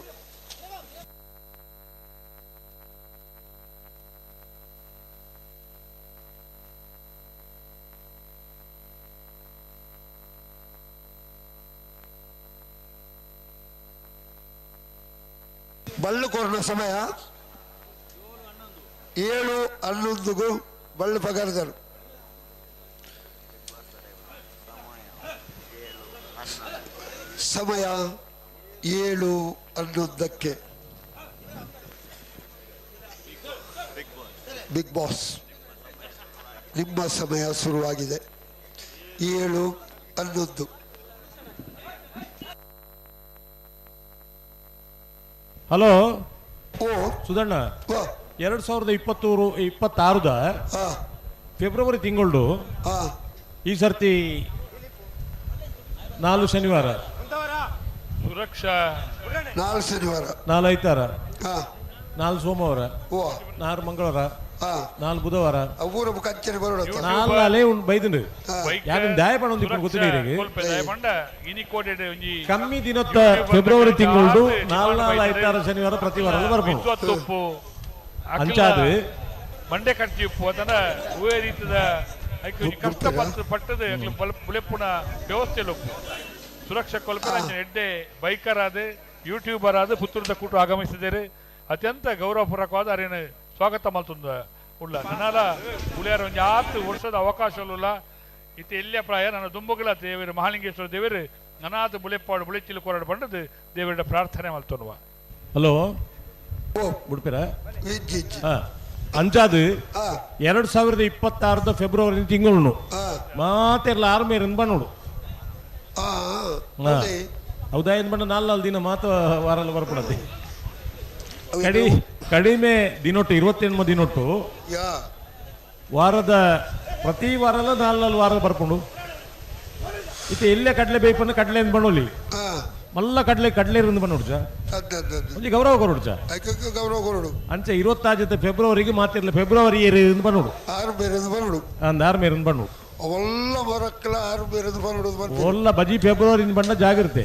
ಬಳ್ಳು ಕೊರನ ಸಮಯ 7:11 ಬಳ್ಳು ಪಗಾರದರು. ಸಮಯ 7:11ಕ್ಕೆ ಬಿಗ್ ಬಾಸ್ ನಿಮ್ಮ ಸಮಯ ಶುರುವಾಗಿದೆ. 7:11. ಹಲೋ ಸುಧಣ್ಣ, 2026 ಫೆಬ್ರವರಿ ತಿಂಗಳು ಈ ಸರ್ತಿ 4 ಶನಿವಾರ, ಸುರಕ್ಷಾ 4 ಶನಿವಾರ 4 ಐತಾರ ನಾಲ್ ಸೋಮವಾರ, ನಾರು ಮಂಗಳವಾರ, ನಾಲ್ ಬುಧವಾರ, ಅವ್ವೂರ ಕಂಚನೆ ಬರೋಡ. ನಾಲ್ ಅಲೆ ಉಂಡು ಬೈದುಂಡು. ಯಾನ್ ದಾಯ ಪಣೊಂದು ಇಪ್ಪುನು ಗೊತ್ತಿಲ್ಲ. ಕಮ್ಮಿ ದಿನತ್ತ ಫೆಬ್ರವರಿ ತಿಂಗಳು ನಾಲ್ ನಾಲ್ ಐತಾರ ಶನಿವಾರ ಪ್ರತಿ ವಾರ ಬರ್ಬೋದು. ಅಂಚಾದ ಮಂಡೆ ಕಟ್ಟಿ ಉಪ್ಪು ಅದನ್ನ ಹೂವೇ ರೀತಿದ ಕಷ್ಟ ಪಟ್ಟದ ಬುಲೆಪ್ಪುನ ವ್ಯವಸ್ಥೆ ಲೊಪ್ಪು ಸುರಕ್ಷಾ ಕೊಲ್ಪೆ ಎಡ್ಡೆ ಬೈಕರ್ ಆದ ಯೂಟ್ಯೂಬರ್ ಆದ ಪುತ್ತೂರದ ಕೂಟ ಆಗಮಿಸಿದ್ದಾರೆ. ಅತ್ಯಂತ ಗೌರವಪೂರ್ವಕವಾದ ಅರೇನು ಸ್ವಾಗತ ಮಲ್ತುಂದ ಉಳ್ಳ ನನಾಲ ಉಳಿಯಾರ ಒಂಜಿ ಆತು ವರ್ಷದ ಅವಕಾಶ ಉಲ್ಲ ಇತ್ತೆ ಎಲ್ಲಿಯ ಪ್ರಾಯ ನನ್ನ ದುಂಬುಗಳ ದೇವರು ಮಹಾಲಿಂಗೇಶ್ವರ ದೇವರು ನನಾದ ಬುಲೆಪ್ಪಾಡು ಬುಳೆಚಿಲು ಕೊರಡು ಬಂಡದು ದೇವರ ಪ್ರಾರ್ಥನೆ ಮಲ್ತೊನುವ. ಹಲೋ ಬಿಡ್ಪಿರ ಅಂಚಾದು 2026 ಫೆಬ್ರವರಿ ತಿಂಗಳು ಮಾತೆಲ್ಲ ಆರು ಮೇರಿಂದ ಬಂದೋಡು. ಹೌದಾ ಏನ್ ಬಣ್ಣ ನಾಲ್ ನಾಲ್ ದಿನ ಮಾತು ವಾರಲ್ಲ ಬರ್ಕೊಡತ್ತೆ. ಕಡಿಮೆ ದಿನೊಟ್ಟು 28 ದಿನೊಟ್ಟು ವಾರದ ಪ್ರತಿ ವಾರಲ್ಲ ನಾಲ್ ನಾಲ್ ವಾರ ಬರ್ಕೊಂಡು ಇತ್ತೆ ಎಲ್ಲೇ ಕಡಲೆ ಬೇಪನ್ನು ಕಡಲೆ ಅಂತ ಬಣ್ಣೋಲಿ ಮಲ್ಲ ಕಡಲೆ ಕಡಲೆ ಬಣ್ಣೋಡು ಚಾ ಒಂಜಿ ಗೌರವ ಕೊರಡು ಚಾ ಗೌರವ ಕೊರಡು. ಅಂಚೆ 26 ಫೆಬ್ರವರಿಗೆ ಮಾತಿರ್ಲಿ ಫೆಬ್ರವರಿ ಏರು ಬಣ್ಣೋಡು ಆರು ಬೇರೆ ಬಣ್ಣೋಡು ಅಂದ್ ಆರು ಮೇರಿಂದ ಬಣ್ಣೋಡು ಒಲ್ಲ ಮರಕ್ಕಲ ಆರು ಬೇರೆ ಬಣ್ಣೋಡು ಒಲ್ಲ ಬಜಿ ಫೆಬ್ರವರಿ ಬಣ್ಣ ಜಾಗ್ರತೆ.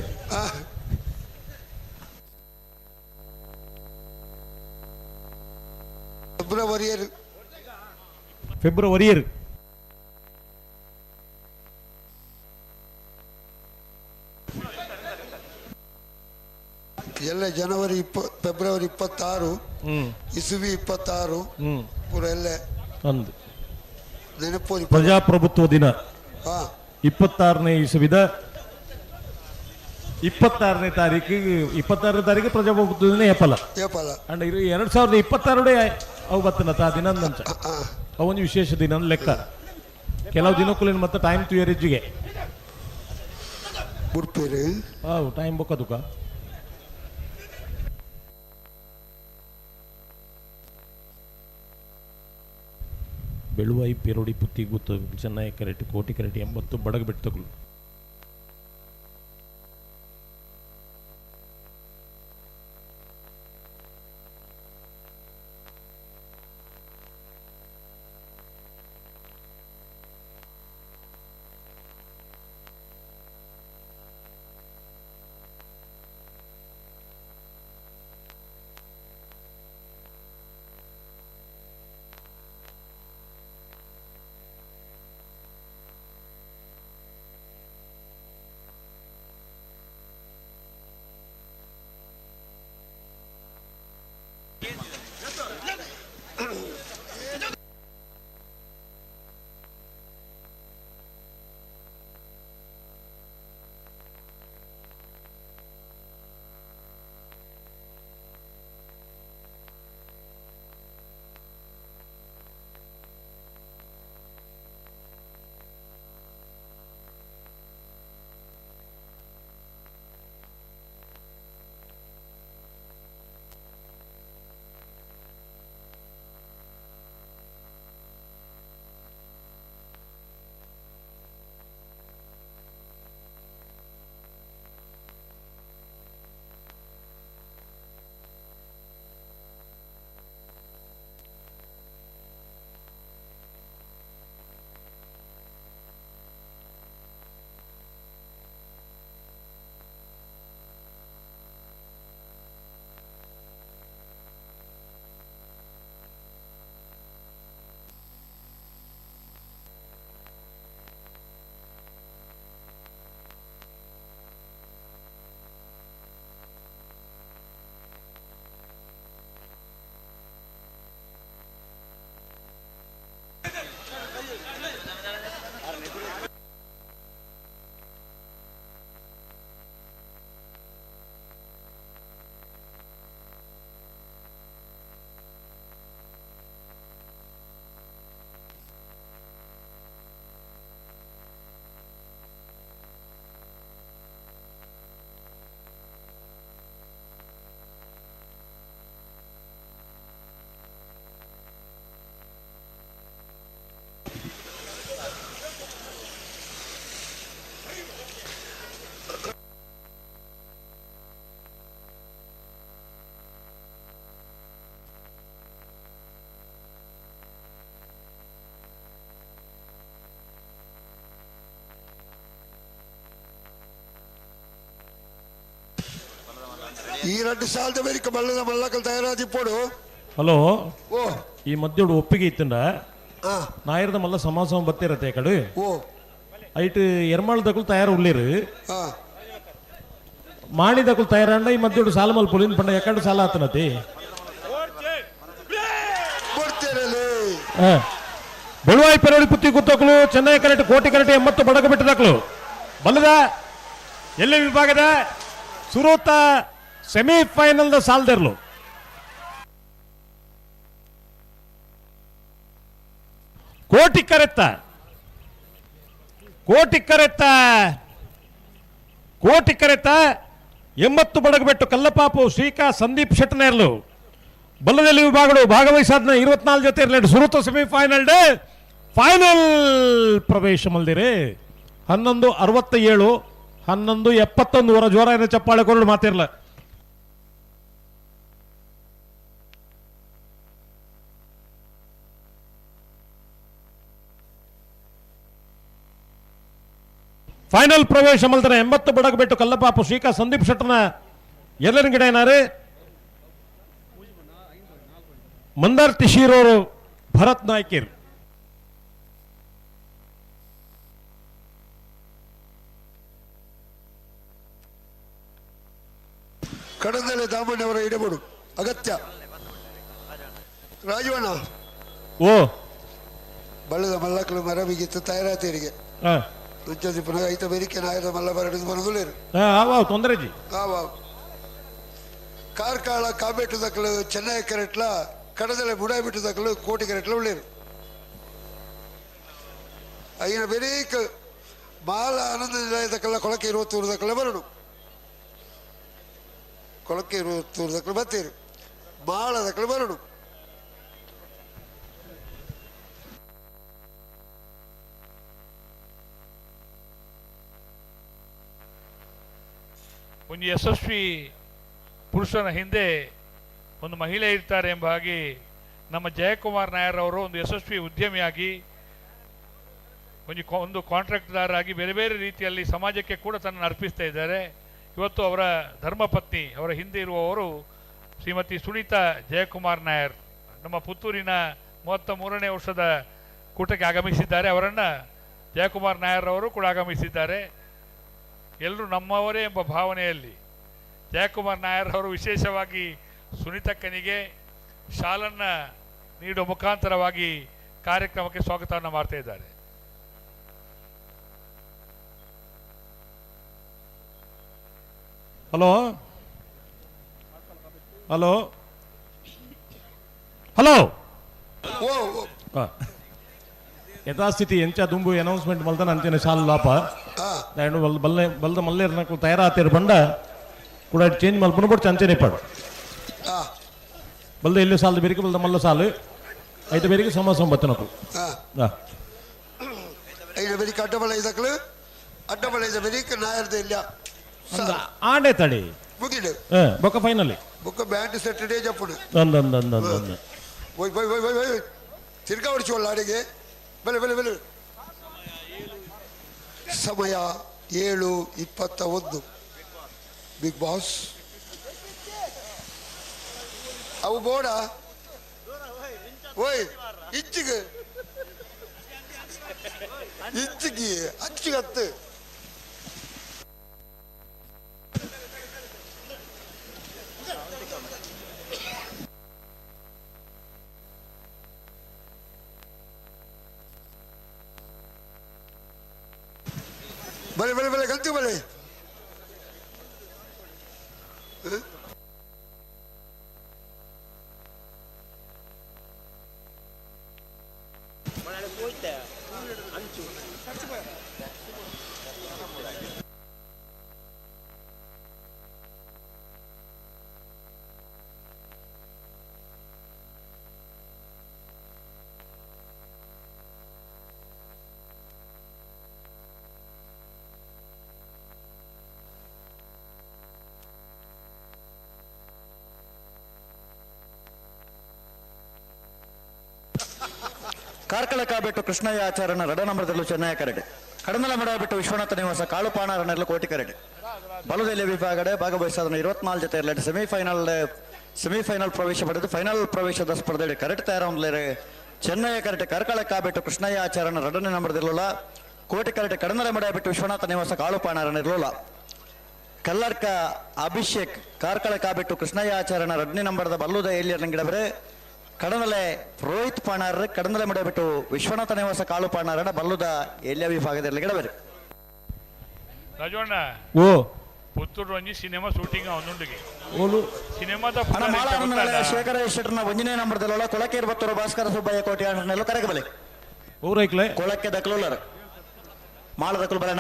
ಫೆಬ್ರವರಿ ಫೆಬ್ರವರಿ ಎಲ್ಲ ಜನವರಿ ಫೆಬ್ರವರಿ 26 ಇಸುವಿ 26 ಪೂರ ಎಲ್ಲ ಅಂದು ನೆನಪು. ಪ್ರಜಾಪ್ರಭುತ್ವ ದಿನ 26ನೇ ಇಸುವಿದ 26ನೇ ತಾರೀಕು 26ನೇ ತಾರೀಕು ಪ್ರಜಾಪ್ರಭುತ್ವ ದಿನ ಏಪಲ ಏಪಲ ಅಂಡ್ 2026 ಅವು ಬತ್ತನ ತಾ ದಿನ ಅಂಚ ಅವೊಂದು ವಿಶೇಷ ದಿನ ಲೆಕ್ಕ. ಕೆಲವು ದಿನಕ್ಕೂ ಮತ್ತೆ ಟೈಮ್ ತುಯರಿಜ್ಜಿಗೆ ಬುಡ್ಪೇರು ಹೌದು ಟೈಮ್ ಬೊಕ್ಕದುಕ. ಬೆಳುವಾಯಿ ಪೆರೋಡಿ ಪುತ್ತಿ ಗುತ್ತು ಚೆನ್ನೈ ಕರೆಟ್ ಕೋಟಿ ಕರೆಟ್ 80 ಬಡಗ ಬೆಟ್ಟಗಳು. ಈ ರಡ್ಡು ಸಾಲದ ಬೇರಿಕ ಬಲ್ಲದ ಮಲ್ಲಕಲ್ ತಯಾರಾದಿಪ್ಪೋಡು. ಹಲೋ. ಓ ಈ ಮಧ್ಯಡು ಒಪ್ಪಿಗೆ ಇತ್ತಂಡ ನಾಯರ್ದ ಮಲ್ಲ ಸಮಾಸಮ ಬತ್ತಿರತ್ತೆ ಕಡು. ಓ ಐಟ್ ಎರ್ಮಾಳದಕ್ಕೂ ತಯಾರು ಉಳ್ಳೇರು. ಮಾಡಿದಕ್ಕೂ ತಯಾರಂಡ ಈ ಮಧ್ಯಡು ಸಾಲ ಮಲ್ ಪುಲಿನ್ ಪಂಡ ಎಕ್ಕಡು ಸಾಲ ಆತನತಿ. ಬೆಳುವಾಯಿ ಪೆರೋಡಿ ಪುತ್ತಿ ಗುತ್ತಕ್ಕಲು ಚೆನ್ನೈ ಕರೆಕ್ಟ್ ಕೋಟಿ ಕರೆಕ್ಟ್ 80 ಬಡಗ ಬಿಟ್ಟದಕ್ಕಲು ಬಲ್ಲದ ಎಲ್ಲಿ ವಿಭಾಗದ ಸುರೂತ ಸೆಮಿಫೈನಲ್ the ಸಾಲದಿರ್ಲು. ಕೋಟಿ ಕರೆತ್ತ ಕೋಟಿ ಕರೆತ್ತ ಕೋಟಿ ಕರೆತ್ತ 80 ಬಡಗಬೆಟ್ಟು ಕಲ್ಲಪಾಪು ಶ್ರೀಕಾ ಸಂದೀಪ್ ಶೆಟ್ಟನೇರ್ಲು ಬಲ್ಲದಲ್ಲಿ ವಿಭಾಗಗಳು ಭಾಗವಹಿಸಾದ್ನ 24 ಜೊತೆ ಇರಲಿ ಸುರುತ ಸೆಮಿಫೈನಲ್ ಡೇ ಫೈನಲ್ ಪ್ರವೇಶ ಮಲ್ದಿರಿ. 11:67 11:71 ವರ ಜ್ವರ ಏನ ಚಪ್ಪಾಳೆ ಕೊರಳು ಮಾತಿರ್ಲ. ಫೈನಲ್ ಪ್ರವೇಶ ಮಲ್ದರ 80 ಬಡಗಬೆಟ್ಟು ಕಲ್ಲಪಾಪು ಶ್ರೀಕಾ ಸಂದೀಪ್ ಶೆಟ್ಟನ ಎಲ್ಲರ ಗಿಡ ಏನಾರು ಮಂದಾರ್ ತಿಶೀರೋರು ಭರತ್ ನಾಯ್ಕಿರ್. ಕಡದಲೆ ದಾಮಣ್ಣವರ ಇಡಬಡು ಅಗತ್ಯ. ರಾಜವಣ್ಣ ಓ ಬಳ್ಳದ ಮಲ್ಲಕ್ಕಲು ಮರ ಬಿಗಿತ್ತು ತಯಾರಾತೇರಿಗೆ ಪುನಃ ಐತ ಬೇರಿಕೆ ನಾಯದ ಮಲ್ಲ ಬರಡಿದು ಬರೋದಿಲ್ಲ. ತೊಂದರೆ ಕಾರ್ಕಾಳ ಕಾಬೇಟು ದಕ್ಕಲು ಚೆನ್ನೈ ಕರೆಟ್ಲ ಕಡದಲೆ ಬುಡಾಯಿ ಬಿಟ್ಟು ದಕ್ಕಲು ಕೋಟಿ ಕರೆಟ್ಲ ಉಳ್ಳೇರು. ಐನ ಬೆರೀಕ್ ಮಾಲ ಆನಂದ ನಿಲಯದಕ್ಕೆಲ್ಲ ಕೊಳಕೆ 21 ದಕ್ಕಲೆ ಬರಡು ಕೊಳಕೆ 21 ದಕ್ಕಲು ಬತ್ತೀರು ಮಾಳ ದಕ್ಕಲು ಬರಡು. ಒಂದು ಯಶಸ್ವಿ ಪುರುಷನ ಹಿಂದೆ ಒಂದು ಮಹಿಳೆ ಇರ್ತಾರೆ ಎಂಬ ಹಾಗೆ ನಮ್ಮ ಜಯಕುಮಾರ್ ನಾಯರ್ ಅವರು ಒಂದು ಯಶಸ್ವಿ ಉದ್ಯಮಿಯಾಗಿ ಒಂದು ಕಾಂಟ್ರಾಕ್ಟ್ದಾರರಾಗಿ ಬೇರೆ ಬೇರೆ ರೀತಿಯಲ್ಲಿ ಸಮಾಜಕ್ಕೆ ಕೂಡ ತನ್ನನ್ನು ಅರ್ಪಿಸ್ತಾ ಇದ್ದಾರೆ. ಇವತ್ತು ಅವರ ಧರ್ಮಪತ್ನಿ, ಅವರ ಹಿಂದೆ ಇರುವವರು ಶ್ರೀಮತಿ ಸುನೀತಾ ಜಯಕುಮಾರ್ ನಾಯರ್ ನಮ್ಮ ಪುತ್ತೂರಿನ 33ನೇ ವರ್ಷದ ಕೂಟಕ್ಕೆ ಆಗಮಿಸಿದ್ದಾರೆ. ಅವರನ್ನು ಜಯಕುಮಾರ್ ನಾಯರ್ ಅವರು ಕೂಡ ಆಗಮಿಸಿದ್ದಾರೆ. ಎಲ್ಲರೂ ನಮ್ಮವರೇ ಎಂಬ ಭಾವನೆಯಲ್ಲಿ ಜಯಕುಮಾರ್ ನಾಯರ್ ಅವರು ವಿಶೇಷವಾಗಿ ಸುನೀತಕ್ಕನಿಗೆ ಶಾಲನ್ನು ನೀಡುವ ಮುಖಾಂತರವಾಗಿ ಕಾರ್ಯಕ್ರಮಕ್ಕೆ ಸ್ವಾಗತವನ್ನು ಮಾಡ್ತಾ ಇದ್ದಾರೆ. ಹಲೋ ಹಲೋ ಹಲೋ ಯಥಾಸ್ಥಿತಿ ಎಂಚ ದುಂಬು ಅನೌನ್ಸ್ಮೆಂಟ್ ಮಲ್ದನ ಅಂಚನೆ ಶಾಲು ಲಾಪ ಬಲ್ಲೆ ಬಲ್ದ ಮಲ್ಲೇರ್ನಕ್ಲು ತಯಾರಾತಿರ್ ಬಂಡ ಕೂಡ ಚೇಂಜ್ ಮಲ್ಪನ ಬೊಡ್ಚಿ ಅಂಚನೆ ಪಾಡು ಬಲ್ದ ಎಲ್ಲಿ ಸಾಲದ ಬೇರಿಗೆ ಬಲ್ದ ಮಲ್ಲ ಸಾಲು ಐತ ಬೇರಿಗೆ ಸಮ ಸಂಬತ್ತನಕ್ಲು. ಐನ ಬೇರಿಗೆ ಅಡ್ಡಬಲ ಇದಕ್ಲು ಅಡ್ಡಬಲ ಇದ ಬೇರಿಗೆ ನಾಯರ್ದ ಇಲ್ಲ ಆಂಡೆ ತಡಿ ಮುಗಿಡು ಬೊಕ್ಕ ಫೈನಲಿ ಬೊಕ್ಕ ಬ್ಯಾಂಡ್ ಸೆಟರ್ಡೇ ಜಪ್ಪುಡು ಅಂದ ಅಂದ ಅಂದ ಅಂದ ಓಯ್ ಓಯ್ ಓಯ್ ಓಯ್ ಓಯ್ ತಿರ್ಗಾ ಹೊಡಿಸುವಲ್ಲ ಅಡಿಗೆ ಬಲೆ ಬಲೆ ಬಲೆ. ಸಮಯ 7:21. ಬಿಗ್ ಬಾಸ್ ಅವು ಬೋಡ ಓಯ್ ಇಂಚಿಗೆ ಇಂಚಿಗೆ ಅಚ್ಚಿಗತ್ತು ಬಲೆ ಬಲೆ ಬಲೆ ಗಂತು ಬಲೆ. ಕಾರ್ಕಳ ಕಾಬೆಟ್ಟು ಕೃಷ್ಣಯ್ಯ ಆಚಾರ್ಯನ ರಡ ನಂಬರದಲ್ಲೂ ಚೆನ್ನಯ್ಯ ಕರಡೆ, ಕಡನಲ ಮಡಬಿಟ್ಟು ವಿಶ್ವನಾಥ ನಿವಾಸ ಕಾಳುಪಾಣಾರನೆಲ್ಲ ಕೋಟಿ ಕರಡೆ. ಬಲದೆಲೆ ವಿಭಾಗಡೆ ಭಾಗವಹಿಸಾದನ 24 ಜೊತೆ ಇರಲಿ ಸೆಮಿಫೈನಲ್ ಪ್ರವೇಶ ಪಡೆದು ಫೈನಲ್ ಪ್ರವೇಶದ ಸ್ಪರ್ಧೆ ಕರೆಕ್ಟ್ ತಯಾರೊಂದ್ಲೇರೆ ಚೆನ್ನೈಯ ಕರೆಕ್ಟ್ ಕಾರ್ಕಳ ಕಾಬಿಟ್ಟು ಕೃಷ್ಣಯ್ಯ ಆಚಾರ್ಯನ ಎರಡನೇ ನಂಬರ್ದಿರಲಿಲ್ಲ. ಕೋಟೆ ಕರೆಕ್ಟ್ ಕಡನಲೆ ಮಡ ಬಿಟ್ಟು ವಿಶ್ವನಾಥ ನಿವಾಸ ಕಾಳುಪಾಣರನ ಇರಲಿಲ್ಲ. ಕಲ್ಲರ್ಕ ಅಭಿಷೇಕ್ ಕಾರ್ಕಳ ಕಾಬಿಟ್ಟು ಕೃಷ್ಣಯ್ಯ ಆಚಾರ್ಯನ ಎರಡನೇ ನಂಬರ್ದ ಬಲ್ಲುದ ಎಲ್ಲಿ ಗಿಡಬರೆ ಕಡನಲೆ ರೋಹಿತ್ ಪಾಣಾರ್ ಕಡನಲೆ ಮಡ ಬಿಟ್ಟು ವಿಶ್ವನಾಥ ನಿವಾಸ ಕಾಳು ಪಾಣಾರನ ಬಲ್ಲುದ ಎಲ್ಲಿಯ ವಿಭಾಗದಲ್ಲಿ ಗಿಡಬರೆ. ರಾಜವಣ್ಣ ಓ ಪುತ್ತೂರು ಒಂಜಿ ಸಿನಿಮಾ ಶೂಟಿಂಗ್ ಅವನುಂಡಿಗೆ ಓಲು ಸಿನಿಮಾದ ಶೇಖರ ಶೆಟ್ಟರ್ನ ಒಂಜನೇ ನಂಬರ್ದಲ್ಲ ಕೊಳಕೆ ಇರ್ಬತ್ತೂರು ಭಾಸ್ಕರ ಸುಬ್ಬಯ್ಯ ಕೋಟಿ ಅಣ್ಣನೆಲ್ಲ ಕರೆಗೆ ಬಲೆ ಊರೈಕ್ಲೆ ಕೊಳಕ್ಕೆ ದಕ್ಲುಲ್ಲರ್ ಮಾಳ ದಕ್ಲು ಬರಣ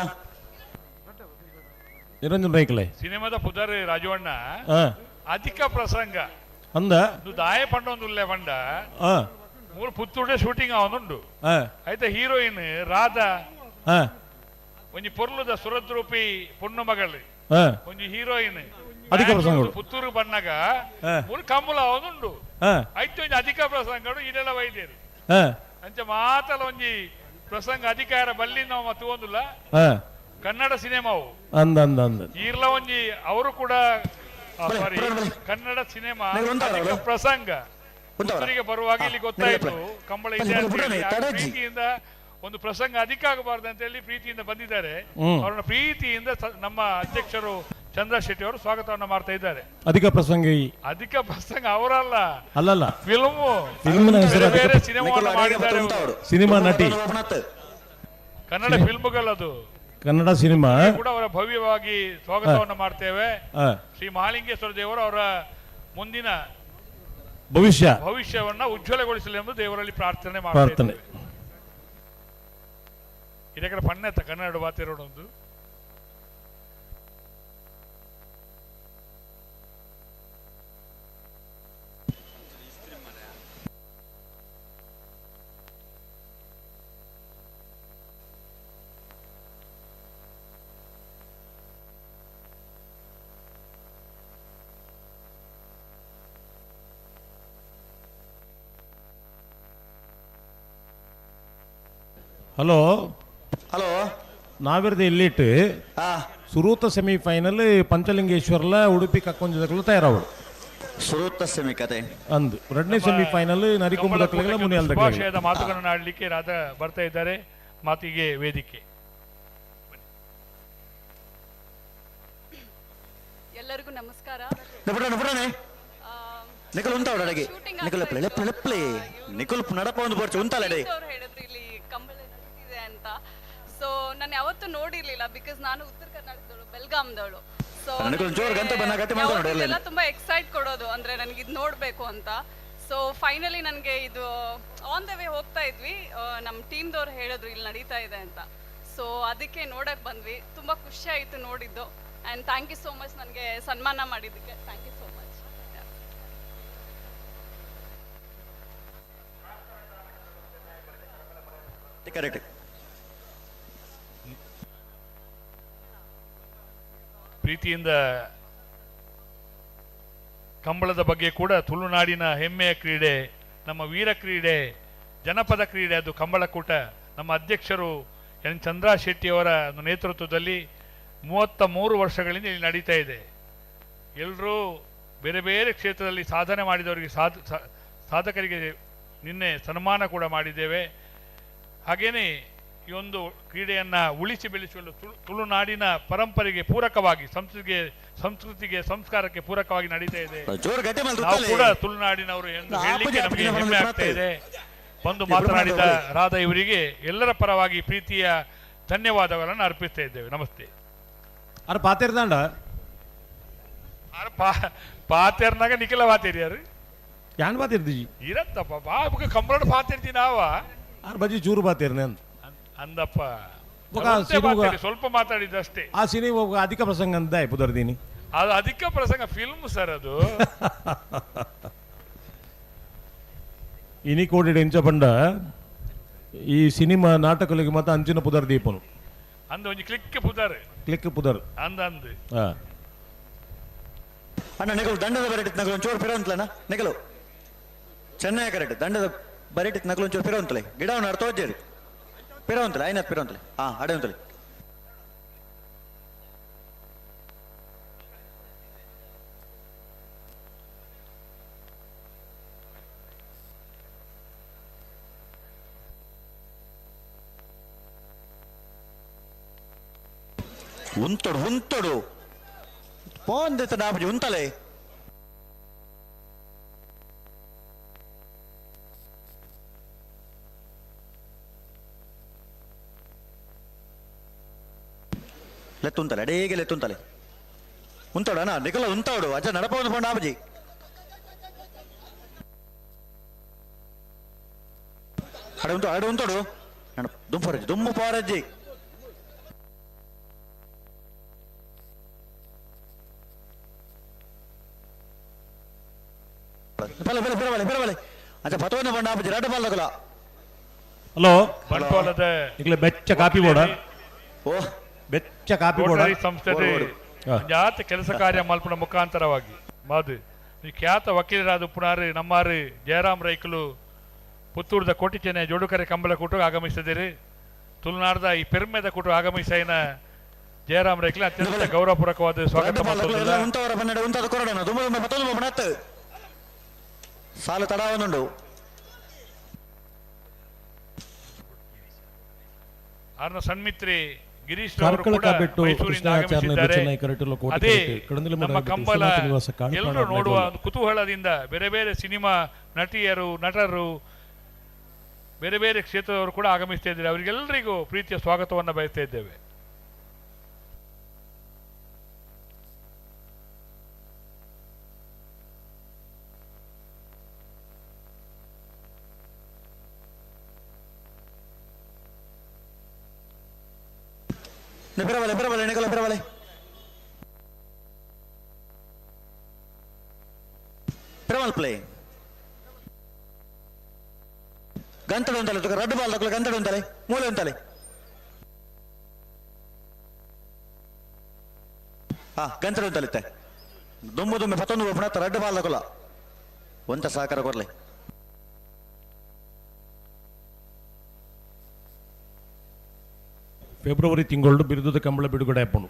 ನಿರಂಜನ್ ರೈಕ್ಲೆ ಸಿನಿಮಾದ ಪುದರ್ ರಾಜವಣ್ಣ ಅಧಿಕ ಪ್ರಸಂಗ ಅಂದ ದಾಯ ಪಂಡೊಂದುಲ್ಲೆ ಪಂಡ ಮೂರು ಪುತ್ತೂಡೆ ಶೂಟಿಂಗ್ ಅವನುಂಡು ಆಯ್ತಾ ಹೀರೋಯಿನ್ ರಾಧಾ ಒಂಜಿ ಪೊರ್ಲುದ ಸುರದ್ರೂಪಿ ಪೊಣ್ಣು ಮಗಳು ಒಂಜಿ ಹೀರೋಯಿನ್ ಅಧಿಕ ಪ್ರಸಂಗಗಳು ಪುತ್ತೂರು ಬಣ್ಣಗ ಮೂರು ಕಂಬಳ ಅವನುಂಡು ಆಯ್ತು ಒಂಜಿ ಅಧಿಕ ಪ್ರಸಂಗಗಳು ಇದೆಲ್ಲ ವೈದ್ಯರು ಅಂಚೆ ಮಾತಲ್ಲ ಒಂಜಿ ಪ್ರಸಂಗ ಅಧಿಕಾರ ಬಲ್ಲಿ ನಾವು ಮತ್ತು ಒಂದುಲ್ಲ ಕನ್ನಡ ಸಿನಿಮಾವು ಅಂದ ಅಂದ ಅಂದ ಈರ್ಲ ಒಂಜಿ ಅವರು ಕೂಡ ಸಾರಿ ಕನ್ನಡ ಸಿನಿಮಾ ಅಧಿಕ ಪ್ರಸಂಗ ಪುತ್ತೂರಿಗೆ ಬರುವಾಗ ಇಲ್ಲಿ ಗೊತ್ತಾಯ್ತು ಕಂಬಳ ಇದೆ ಪ್ರೀತಿಯಿಂದ ಒಂದು ಪ್ರಸಂಗ ಅಧಿಕ ಆಗಬಾರ್ದು ಅಂತ ಹೇಳಿ ಪ್ರೀತಿಯಿಂದ ಬಂದಿದ್ದಾರೆ. ಅವರನ್ನ ಪ್ರೀತಿಯಿಂದ ನಮ್ಮ ಅಧ್ಯಕ್ಷರು ಚಂದ್ರ ಶೆಟ್ಟಿ ಅವರು ಸ್ವಾಗತವನ್ನು ಮಾಡ್ತಾ ಇದ್ದಾರೆ. ಅಧಿಕ ಪ್ರಸಂಗ ಅಧಿಕ ಪ್ರಸಂಗ ಅವರಲ್ಲ, ಅಲ್ಲಲ್ಲ, ಫಿಲ್ಮ್ ಬೇರೆ ಸಿನಿಮಾ ಮಾಡಿದ್ದಾರೆ, ಸಿನಿಮಾ ನಟಿ, ಕನ್ನಡ ಫಿಲ್ಮ್ಗಳದು, ಕನ್ನಡ ಸಿನಿಮಾ ಕೂಡ ಅವರ ಭವ್ಯವಾಗಿ ಸ್ವಾಗತವನ್ನು ಮಾಡ್ತೇವೆ. ಶ್ರೀ ಮಹಾಲಿಂಗೇಶ್ವರ ದೇವರು ಅವರ ಮುಂದಿನ ಭವಿಷ್ಯವನ್ನ ಉಜ್ವಲಗೊಳಿಸಲಿ ಎಂದು ದೇವರಲ್ಲಿ ಪ್ರಾರ್ಥನೆ ಮಾಡ್ತೇನೆ. ಇದಕ್ಕೆ ಪಣ್ಣೆತ್ತ ಕನ್ನಡ ಬಾತಿರೋಣೊಂದು ಹಲೋ ಹಲೋ ನಾವಿರದ ಎಲ್ಲಿಟ್ಟು ಸುರೂತ ಸೆಮಿಫೈನಲ್ ಪಂಚಲಿಂಗೇಶ್ವರಲ ಉಡುಪಿ ಕಕ್ಕೊಂಜದಕ್ಕಲು ತಯಾರಾವಳು ಸುರೂತ ಸೆಮಿ ಕತೆ ಅಂದು ಎರಡನೇ ಸೆಮಿಫೈನಲ್ ನರಿಕೊಂಬದಕ್ಕಲಿಗೆಲ್ಲ ಮುನಿಯಲ್ದ ಶುಭಾಶಯದ ಮಾತುಗಳನ್ನು ಆಡಲಿಕ್ಕೆ ರಾಧಾ ಬರ್ತಾ ಇದ್ದಾರೆ. ಮಾತಿಗೆ ವೇದಿಕೆ. ಎಲ್ಲರಿಗೂ ನಮಸ್ಕಾರ. ನಿಖಲ್ ಉಂತಾವಡ ಅಡಗೆ ನಿಖಲ್ ಲೆಪ್ಲೆ ಲೆಪ್ಲೆ ನಿಖಲ್ ನಡಪ ಒಂದು ಬರ್ಚು ಉಂತಾಲಡೆ ಅವರು ಹೇಳಿದ್ರು ಇಲ್ಲಿ ಕಂಬಳ ನಡೀತಿದೆ ಅಂತ. ಸೊ ನಾನು ಯಾವತ್ತೂ ನೋಡಿರ್ಲಿಲ್ಲ, because ನಾನು ಉತ್ತರ ಕರ್ನಾಟಕದವಳು, ಬೆಲ್ಗಾಮ್ದವಳು. ಸೊ ಎಲ್ಲ ತುಂಬಾ ಎಕ್ಸೈಟ್ ಕೊಡೋದು ಅಂದ್ರೆ ನನಗೆ ಇದು ನೋಡಬೇಕು ಅಂತ. ಸೊ ಫೈನಲಿ ನನಗೆ ಇದು ಆನ್ the way ಹೋಗ್ತಾ ಇದ್ವಿ, ನಮ್ಮ ಟೀಮ್ದವ್ರು ಹೇಳಿದ್ರು ಇಲ್ಲಿ ನಡೀತಾ ಇದೆ ಅಂತ. ಸೊ ಅದಕ್ಕೆ ನೋಡಕ್ ಬಂದ್ವಿ, ತುಂಬಾ ಖುಷಿ ಆಯಿತು ನೋಡಿದ್ದು. And thank you so much ನನಗೆ ಸನ್ಮಾನ ಮಾಡಿದ್ದಕ್ಕೆ. Thank you so much. Correct. ಪ್ರೀತಿಯಿಂದ ಕಂಬಳದ ಬಗ್ಗೆ ಕೂಡ ತುಳುನಾಡಿನ ಹೆಮ್ಮೆಯ ಕ್ರೀಡೆ, ನಮ್ಮ ವೀರ ಕ್ರೀಡೆ, ಜನಪದ ಕ್ರೀಡೆ ಅದು ಕಂಬಳಕೂಟ. ನಮ್ಮ ಅಧ್ಯಕ್ಷರು ಎನ್ ಚಂದ್ರ ಶೆಟ್ಟಿಯವರ ನೇತೃತ್ವದಲ್ಲಿ 33 ವರ್ಷಗಳಿಂದ ಇಲ್ಲಿ ನಡೀತಾ ಇದೆ. ಎಲ್ಲರೂ ಬೇರೆ ಬೇರೆ ಕ್ಷೇತ್ರದಲ್ಲಿ ಸಾಧನೆ ಮಾಡಿದವರಿಗೆ ಸಾಧಕರಿಗೆ ನಿನ್ನೆ ಸನ್ಮಾನ ಕೂಡ ಮಾಡಿದ್ದೇವೆ. ಹಾಗೆಯೇ ಈ ಒಂದು ಕ್ರೀಡೆಯನ್ನು ಉಳಿಸಿ ಬೆಳೆಸಲು ತುಳುನಾಡಿನ ಪರಂಪರೆಗೆ ಪೂರಕವಾಗಿ, ಸಂಸ್ಕೃತಿಗೆ ಸಂಸ್ಕಾರಕ್ಕೆ ಪೂರಕವಾಗಿ ನಡೀತಾ ಇದೆ. ನಾವು ಕೂಡ ತುಳುನಾಡಿನವರು ಎಂದು ಹೇಳಲಿಕ್ಕೆ ನಮಗೆ ಹೆಮ್ಮೆ ಆಗ್ತಾ ಇದೆ. ಬಂದು ಮಾತನಾಡಿದ ರಾಧಾ ಇವರಿಗೆ ಎಲ್ಲರ ಪರವಾಗಿ ಪ್ರೀತಿಯ ಧನ್ಯವಾದಗಳನ್ನು ಅರ್ಪಿಸ್ತಾ ಇದ್ದೇವೆ. ನಮಸ್ತೆ. ಪಾತೇರ್ನಾಗ ನಿಖಿಲ ಪಾತೇರಿ ಯಾರು ಯಾನ್ ಪಾತಿರ್ದಿ ಇರತ್ತಪ್ಪ ಬಾ ಕಂಬಳ ಪಾತಿರ್ತಿ ನಾವ ಆರ್ ಬಜಿ ಚೂರು ಪಾತಿರ್ನೆ ಅಂತ ಅಂದಪ್ಪ ಸ್ವಲ್ಪ ಮಾತಾಡಿದ್ದಷ್ಟೇ. ಆ ಸಿನಿಮಾ ಅಧಿಕ ಪ್ರಸಂಗ ಅಂತ ಪುದರ್ದೀನಿ. ಅದು ಅಧಿಕ ಪ್ರಸಂಗ ಫಿಲ್ಮ್ ಸರ್ ಅದು. ಇನಿ ಕೋಡಿ ಎಂಚ ಪಂಡ ಈ ಸಿನಿಮಾ ನಾಟಕಗಳಿಗೆ ಮಾತ್ರ ಅಂಚಿನ ಪುದರ್ ದೀಪನು ಅಂದ ಒಂಜಿ ಕ್ಲಿಕ್ ಪುದರ್ ಕ್ಲಿಕ್ ಪುದರ್ ಅಂದ ಅಂದು ಅಣ್ಣ ನೆಗಲು ದಂಡದ ಬರೆಟಿತ್ ನಗಲು ಒಂಚೂರು ಫಿರೋ ಅಂತಲಣ್ಣ ನೆಗಲು ಚೆನ್ನೈ ಕರೆಕ್ಟ್ ದಂಡದ ಬರೆಟಿತ್ ನಗಲು ಒಂಚೂರು ಫಿರೋ ಅಂತಲೇ ಗಿಡವನ್ನು ಅರ್ಥ ಹೋಜ್ಜೇರಿ ಪಿರೋ ಅಂತಲೇ ಐನತ್ ಪಿರೋ ಅಂತಲೇ ಹಾಂ ಅಡೆ ಅಂತಲೇ. ಉಂತೊಡು ಉಂತೊಡು ಫೋನ್ ದಿತ್ತ ನಾಪುಜಿ ಉಂತಲೆ ಲೆತ್ತುಂತಲೆ ಅಡೇಗೆ ಲೆತ್ತುಂತಲೆ ಉಂತೋಡು ಅಣ್ಣ ನಿಕಲ ಉಂತೋಡು ಅಜ್ಜ ನಡಪವನು ಫೋನ್ ಆಪುಜಿ ಅಡೆ ಉಂಟು ಅಡೆ ಉಂತೋಡು ನಡ ದುಂಪರಜ್ಜಿ ದುಂಬು ಪಾರಜ್ಜಿ ಬಲೆ ಬಲೆ ಬಲೆ ಬಲೆ ಬಲೆ ಅಜ್ಜ ಪತವನು ಫೋನ್ ಆಪುಜಿ ರಡ್ಡು ಬಾಲ್ದಕಲ ಹಲೋ ಬಂಟ್ವಾಳದ ಈಗಲೇ ಬೆಚ್ಚ ಕಾಪಿ ಬೋಡ ಓ ಬೆಚ್ಚ ಕಾಪಿ ಬೋಡ ರೋಟರಿ ಸಂಸ್ಥೆ ಜಾತ ಕೆಲಸ ಕಾರ್ಯ ಮಲ್ಪುನ ಮುಖಾಂತರವಾಗಿ ಮಾದು ಈ ಖ್ಯಾತ ವಕೀಲರಾದ ಉಪ್ಪುನಾರು ನಮ್ಮಾರು ಜಯರಾಮ್ ರೈಕುಲು ಪುತ್ತೂರ್ದ ಕೋಟಿಚೆನೆ ಜೋಡುಕರೆ ಕಂಬಳ ಕೂಟ ಆಗಮಿಸಿದಿರಿ ತುಳುನಾಡ್ದ ಈ ಪೆರ್ಮೆದ ಕೂಟ ಆಗಮಿಸೈನ ಜಯರಾಮ್ ರೈಕುಲು ಅತ್ಯಂತ ಗೌರವಪೂರ್ವಕವಾದ ಸ್ವಾಗತ ಮಾಡ್ತೊಂದುಲ್ಲ. ಉಂತವರ ಬನ್ನಡ ಉಂತದ ಕೊರಡನ ದುಂಬು ದುಂಬು ಪತ್ತೊಂದು ಬಣ್ಣತ್ತು ಸಾಲು ತಡಾವನುಂಡು ಆರ್ನ ಸನ್ಮಿತ್ರಿ ಗಿರೀಶ್ ಅವರು ಕಾರ್ಕಳ ಕೂಡ ಕಾಬೆಟ್ಟು ಮೈಸೂರಿನಿಂದ ಕೃಷ್ಣಾಚಾರ್ಯ ಆಗಮಿಸಿದ್ದಾರೆ. ಚೆನ್ನೈ ಕರೆಟುಲ ಕೋಟೆ ಅದೇ ಕರೆಟು, ಕಡಂದಲೆ ನಮ್ಮ ಮುಡಾಬೆಟ್ಟು, ಕಂಬಳ ವಿಶ್ವನಾಥ ನಿವಾಸ ಕಾಣುಪಾಣ ಎಲ್ಲರೂ ನೋಡುವ ನಗರ. ಒಂದು ಕುತೂಹಲದಿಂದ ಬೇರೆ ಬೇರೆ ಸಿನಿಮಾ ನಟಿಯರು ನಟರು ಬೇರೆ ಬೇರೆ ಕ್ಷೇತ್ರದವರು ಕೂಡ ಆಗಮಿಸ್ತಾ ಇದ್ದಾರೆ. ಅವರಿಗೆಲ್ಲರಿಗೂ ಪ್ರೀತಿಯ ಸ್ವಾಗತವನ್ನು ಬಯಸ್ತಾ ಇದ್ದೇವೆ. ಬಿರಬಲೆ ಬಿರಬಲೆ ನಿಕಲ ಬಿರಬಲೆ ಬಿರಮಲ್ ಪ್ಲೇ ಗಂತಡು ಅಂತಲೆ ತುಕ ರಡ್ಡು ಬಾಲ್ ತಕಲ ಗಂತಡು ಅಂತಲೆ ಮೂಲೆ ಅಂತಲೆ ಹಾ ಗಂತಡು ಅಂತಲಿತ್ತೆ ದುಂಬು ದುಂಬೆ ಪತ್ತೊಂದು ಒಬ್ಬನ ರಡ್ಡು ಬಾಲ್ ತಕಲ ಒಂತ ಸಹಕಾರ ಕೊರ್ಲೆ ಫೆಬ್ರವರಿ ತಿಂಗಳು ಬಿರುದುದ ಕಂಬಳ ಬಿಡುಗಡೆ ಆಪುಂಡು.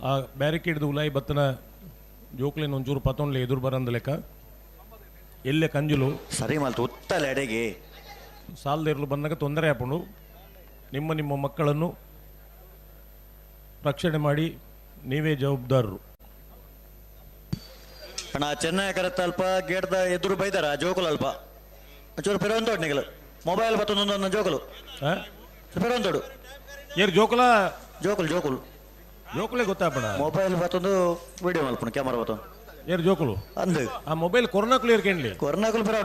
ಆ ಬ್ಯಾರಿಕೇಡ್ ಉಲಾಯಿ ಬತ್ತನ ಜೋಕ್ಲೇನ್ ಒಂಚೂರು ಪತೊಂಡ್ಲೆ ಎದುರು ಬರಂದ ಲೆಕ್ಕ ಎಲ್ಲೆ ಕಂಜುಲು ಸರಿ ಮಾಲ್ತು ಉತ್ತಲೆ ಅಡೆಗೆ ಸಾಲದಿರಲು ಬಂದಾಗ ತೊಂದರೆ ಆಪುಂಡು. ನಿಮ್ಮ ನಿಮ್ಮ ಮಕ್ಕಳನ್ನು ರಕ್ಷಣೆ ಮಾಡಿ ನೀವೇ ಜವಾಬ್ದಾರರು. ಅಣ್ಣ ಚೆನ್ನೈ ಕರತ್ತ ಅಲ್ಪ ಗೇಟ್ದ ಎದುರು ಬೈದಾರ ಜೋಕುಲು ಅಲ್ಪ ಒಂಚೂರು ಪೆರೊಂದೋಡು ನಿಗಲು ಮೊಬೈಲ್ ಬತ್ತೊಂದೊಂದು ಜೋಕುಲು ಪೆರೊಂದೋಡು ಏರ್ ಜೋಕುಲ ಜೋಕುಲು ಜೋಕುಲು ಜೋಕುಲೇ ಗೊತ್ತಾಪಣ ಮೊಬೈಲ್ ಬತ್ತೊಂದು ವಿಡಿಯೋ ಮಲ್ಪಣ ಕ್ಯಾಮರಾ ಬತ್ತೊಂದು ಏರ್ ಜೋಕುಲು ಅಂದು ಆ ಮೊಬೈಲ್ ಕೊರೋನಾಕುಲು ಏರ್ಕೆಂಡ್ಲಿ ಕೊರೋನಾಕುಲು ಬರ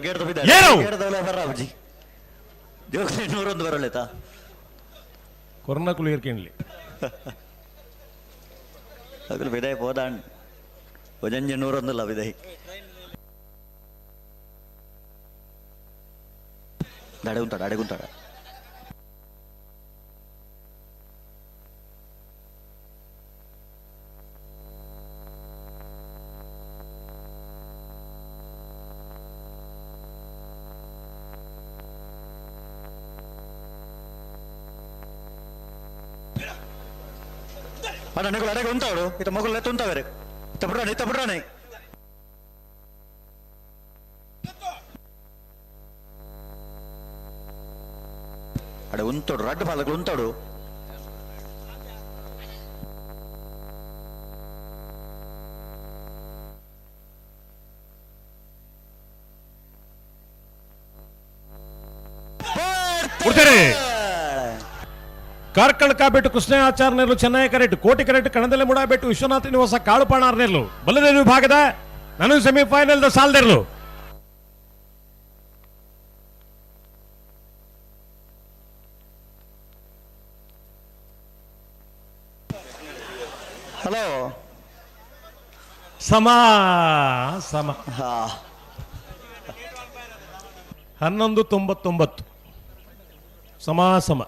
ಗೇಟ್ದ ಬೈದಾರ ಏರು? ಗೇಟ್ದ ಬರ ಅಜ್ಜಿ ಜೋಕುಲು ನೂರೊಂದು ಬರಲೇತಾ ಕೊರೋನಾಕುಲು ಏರ್ಕೆಂಡ್ಲಿ ಅಗಲು ವಿದಾಯ ಹೋದಾಣ್ ಒಂಜಂಜೆ ನೂರೊಂದಲ್ಲ ವಿದಾಯ ಅಡೆಗುಂತಾಡ ಅಡೆಗುಂತಾಡ ಅಣ್ಣ ನಿಗುಲು ಅಡೆಗೆ ಉಂತಾವಡು ಇತ್ತ ಮಗುಲು ಎತ್ತು ಉಂತಾವೇರೆ ಇತ್ತ ಬಿಡ್ರಾಣೆ ಇತ್ತ ಬಿಡ್ರಾಣೆ ಅಡೆ ಉಂತೋಡು ರಡ್ಡು ಪಾಲಕರು ಉಂತಾಡು ಕೊಡ್ತಾರೆ ಕಾರ್ಕಳ ಕಾಬೆಟ್ಟು ಕೃಷ್ಣಾಚಾರ್ಯ ನೆರಳು ಚೆನ್ನೈ ಕರೆಟ್ ಕೋಟಿ ಕರೆಟ್ ಕಣದಲೆ ಮುಡಾಬೆಟ್ಟು ವಿಶ್ವನಾಥ ನಿವಾಸ ಕಾಳುಪಾಣಾರ್ ನೆರಳು ಬಲ್ಲದ ವಿಭಾಗದ ನಾನು ಸೆಮಿಫೈನಲ್ the ಸಾಲ್ದೆರಳು. ಹಲೋ ಸಮ ಸಮ 11.99 ಸಮ ಸಮ.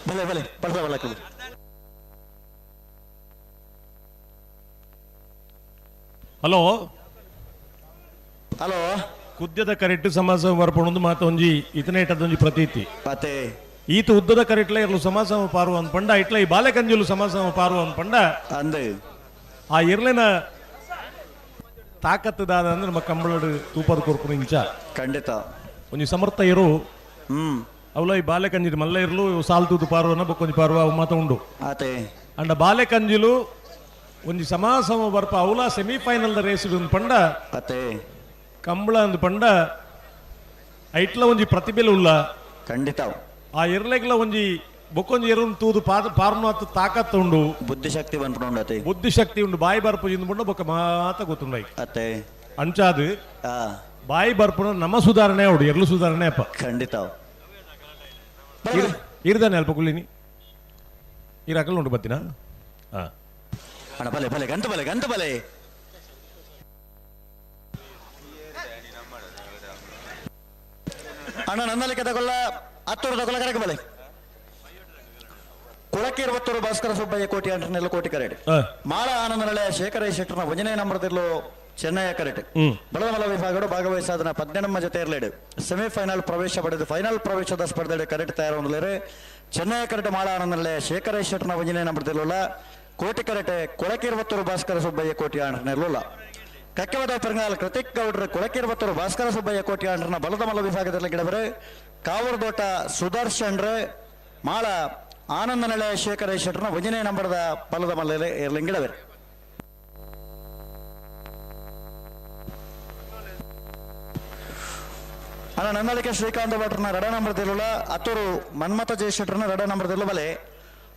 ಬಲೆ ಬಲೆ ಬಲ ಬಲ ಹಲೋ ಹಲೋ ಕುದ್ಯದ ಕರೆಕ್ಟ್ ಸಮಾಸ ಬರ್ಪಣೊಂದು ಮಾತ ಒಂಜಿ ಇತನೇಟದೊಂಜಿ ಪ್ರತೀತಿ ಮತ್ತೆ ಈತ ಉದ್ದದ ಕರೆಟ್ಲ ಇರ್ಲು ಸಮಾಸಮ ಪಾರು ಅಂದ್ ಪಂಡ ಇಟ್ಲ ಈ ಬಾಲೆಕಂಜುಲು ಸಮಾಸಮ ಪಾರು ಅಂದ್ ಪಂಡ ಅಂದ್ ಆ ಇರ್ಲೆನ ತಾಕತ್ತು ದಾದ ಅಂದ್ರೆ ನಮ್ಮ ಕಂಬಳಡು ತೂಪದ ಕೊರ್ಪುನ ಇಂಚ ಖಂಡಿತ ಒಂಜಿ ಸಮರ್ಥ ಇರು ಅವಲ ಈ ಬಾಲೆಕಂಜಿರು ಮಲ್ಲ ಇರ್ಲು ಸಾಲ್ ತೂತು ಪಾರುವನ ಬೊಕ್ಕೊಂಜಿ ಪಾರುವ ಅವು ಮಾತ ಉಂಡು ಆತೆ ಅಂಡ ಬಾಲೆಕಂಜಿಲು ಒಂಜಿ ಸಮಾಸಮ ಬರ್ಪ ಅವಲ ಸೆಮಿಫೈನಲ್ the race ಒಂದು ಪಂಡ ಅತೆ ಕಂಬಳ ಅಂದ್ ಪಂಡ ಐಟ್ಲ ಒಂಜಿ ಪ್ರತಿಭೆಲು ಉಲ್ಲ ಖಂಡಿತ ಆ ಇರ್ಲೆಗ್ಲ ಒಂಜಿ ಬೊಕ್ಕೊಂಜಿ ಎರುನ್ ತೂದು ಪಾರ್ನಾತ್ ತಾಕತ್ತು ಉಂಡು ಬುದ್ಧಿಶಕ್ತಿ ಬಂದ್ಕೊಂಡು ಅತೆ ಬುದ್ಧಿಶಕ್ತಿ ಉಂಡು ಬಾಯಿ ಬರ್ಪು ಇಂದು ಪಂಡ ಬೊಕ್ಕ ಮಾತ ಗೊತ್ತುಂಡೈ ಅತ್ತೆ ಅಂಚಾದು ಬಾಯಿ ಬರ್ಪುನ ನಮ್ಮ ಸುಧಾರಣೆ ಅವಡು ಎರ್ಲು ಸುಧಾರಣೆ ಅಪ್ಪ ಖಂಡಿತ ಇರ್ದಾನೆ ಅಲ್ಪ ಕುಲ್ಲಿನಿ ಈ ರಕಲ್ ಉಂಟು ಬತ್ತಿನ ಹಾ ಅಣ್ಣ ಬಲೆ ಬಲೆ ಗಂತ ಬಲೆ ಗಂತ ಬಲೆ ಅಣ್ಣ ನನ್ನಲ್ಲಿಕ್ಕೆ ತಗೊಳ್ಳ ಹತ್ತೂರು ತಗೊಳ್ಳ ಕರೆಗೆ ಬಲೆ ಕೊಳಕೇರ್ವತ್ತೂರು ಭಾಸ್ಕರ ಸುಬ್ಬಯ್ಯ ಕೋಟಿ ಅಂಟನೆಲ್ಲ ಕೋಟಿ ಕರೆಡ್ ಮಾಳ ಆನಂದನಳೆ ಶೇಖರ ಶೆಟ್ಟರ್ನ ಒಂಜನೇ ನಂಬರ್ದಿರ್ಲು ಚೆನ್ನೈಯ ಕರೆಟ್ ಬಳದಮಲ ವಿಭಾಗಗಳು ಭಾಗವಹಿಸಾದನ ಪದ್ನೆನಮ್ಮ ಜೊತೆ ಇರಲೇಡು ಸೆಮಿಫೈನಲ್ ಪ್ರವೇಶ ಪಡೆದು ಫೈನಲ್ ಪ್ರವೇಶದ ಸ್ಪರ್ಧೆ ಕರೆಟ್ ತಯಾರೊಂದಲೇರು ಚೆನ್ನೈಯ ಕರೆಟ್ ಮಾಳ ಆನಂದನಳೆ ಶೇಖರ ಶೆಟ್ಟರ್ನ ಒಂಜನೇ ನಂಬರ್ದಿರ್ಲುಲ್ಲ ಕೋಟಿ ಕರೆಟೆ ಕೊಳಕೇರ್ವತ್ತೂರು ಭಾಸ್ಕರ ಸುಬ್ಬಯ್ಯ ಕೋಟಿ ಅಂಟನೆರ್ಲುಲ್ಲ ಕಕ್ಕೆವದ ಪೆರಂಗಾಲ್ ಕೃತಿಕ್ ಗೌಡ್ರ ಕೊಳಕೇರ್ವತ್ತೂರು ಭಾಸ್ಕರ ಸುಬ್ಬಯ್ಯ ಕೋಟಿ ಅಂಟರ್ನ ಬಲದಮಲ ವಿಭಾಗದಲ್ಲಿ ಗಿಡಬರು ಕಾವೂರ್ದೋಟ ಸುದರ್ಶನ್ರ ಮಾಳ ಆನಂದನಳೆ ಶೇಖರ ಶೆಟ್ಟರ್ನ ಒಂಜನೇ ನಂಬರದ ಬಲದ ಮಲ್ಲ ಇರ್ಲಿಂಗಿಡವರು. ಅಣ್ಣ ನನ್ನಳಿಕೆ ಶ್ರೀಕಾಂತ ಭಟ್ರನ ರಡ ನಂಬರ್ದಿಲ್ಲ ಅತ್ತೂರು ಮನ್ಮಥ ಜಯಶೆಟ್ಟರ್ನ ರಡ ನಂಬರ್ದಿಲ್ಲ ಬಲೆ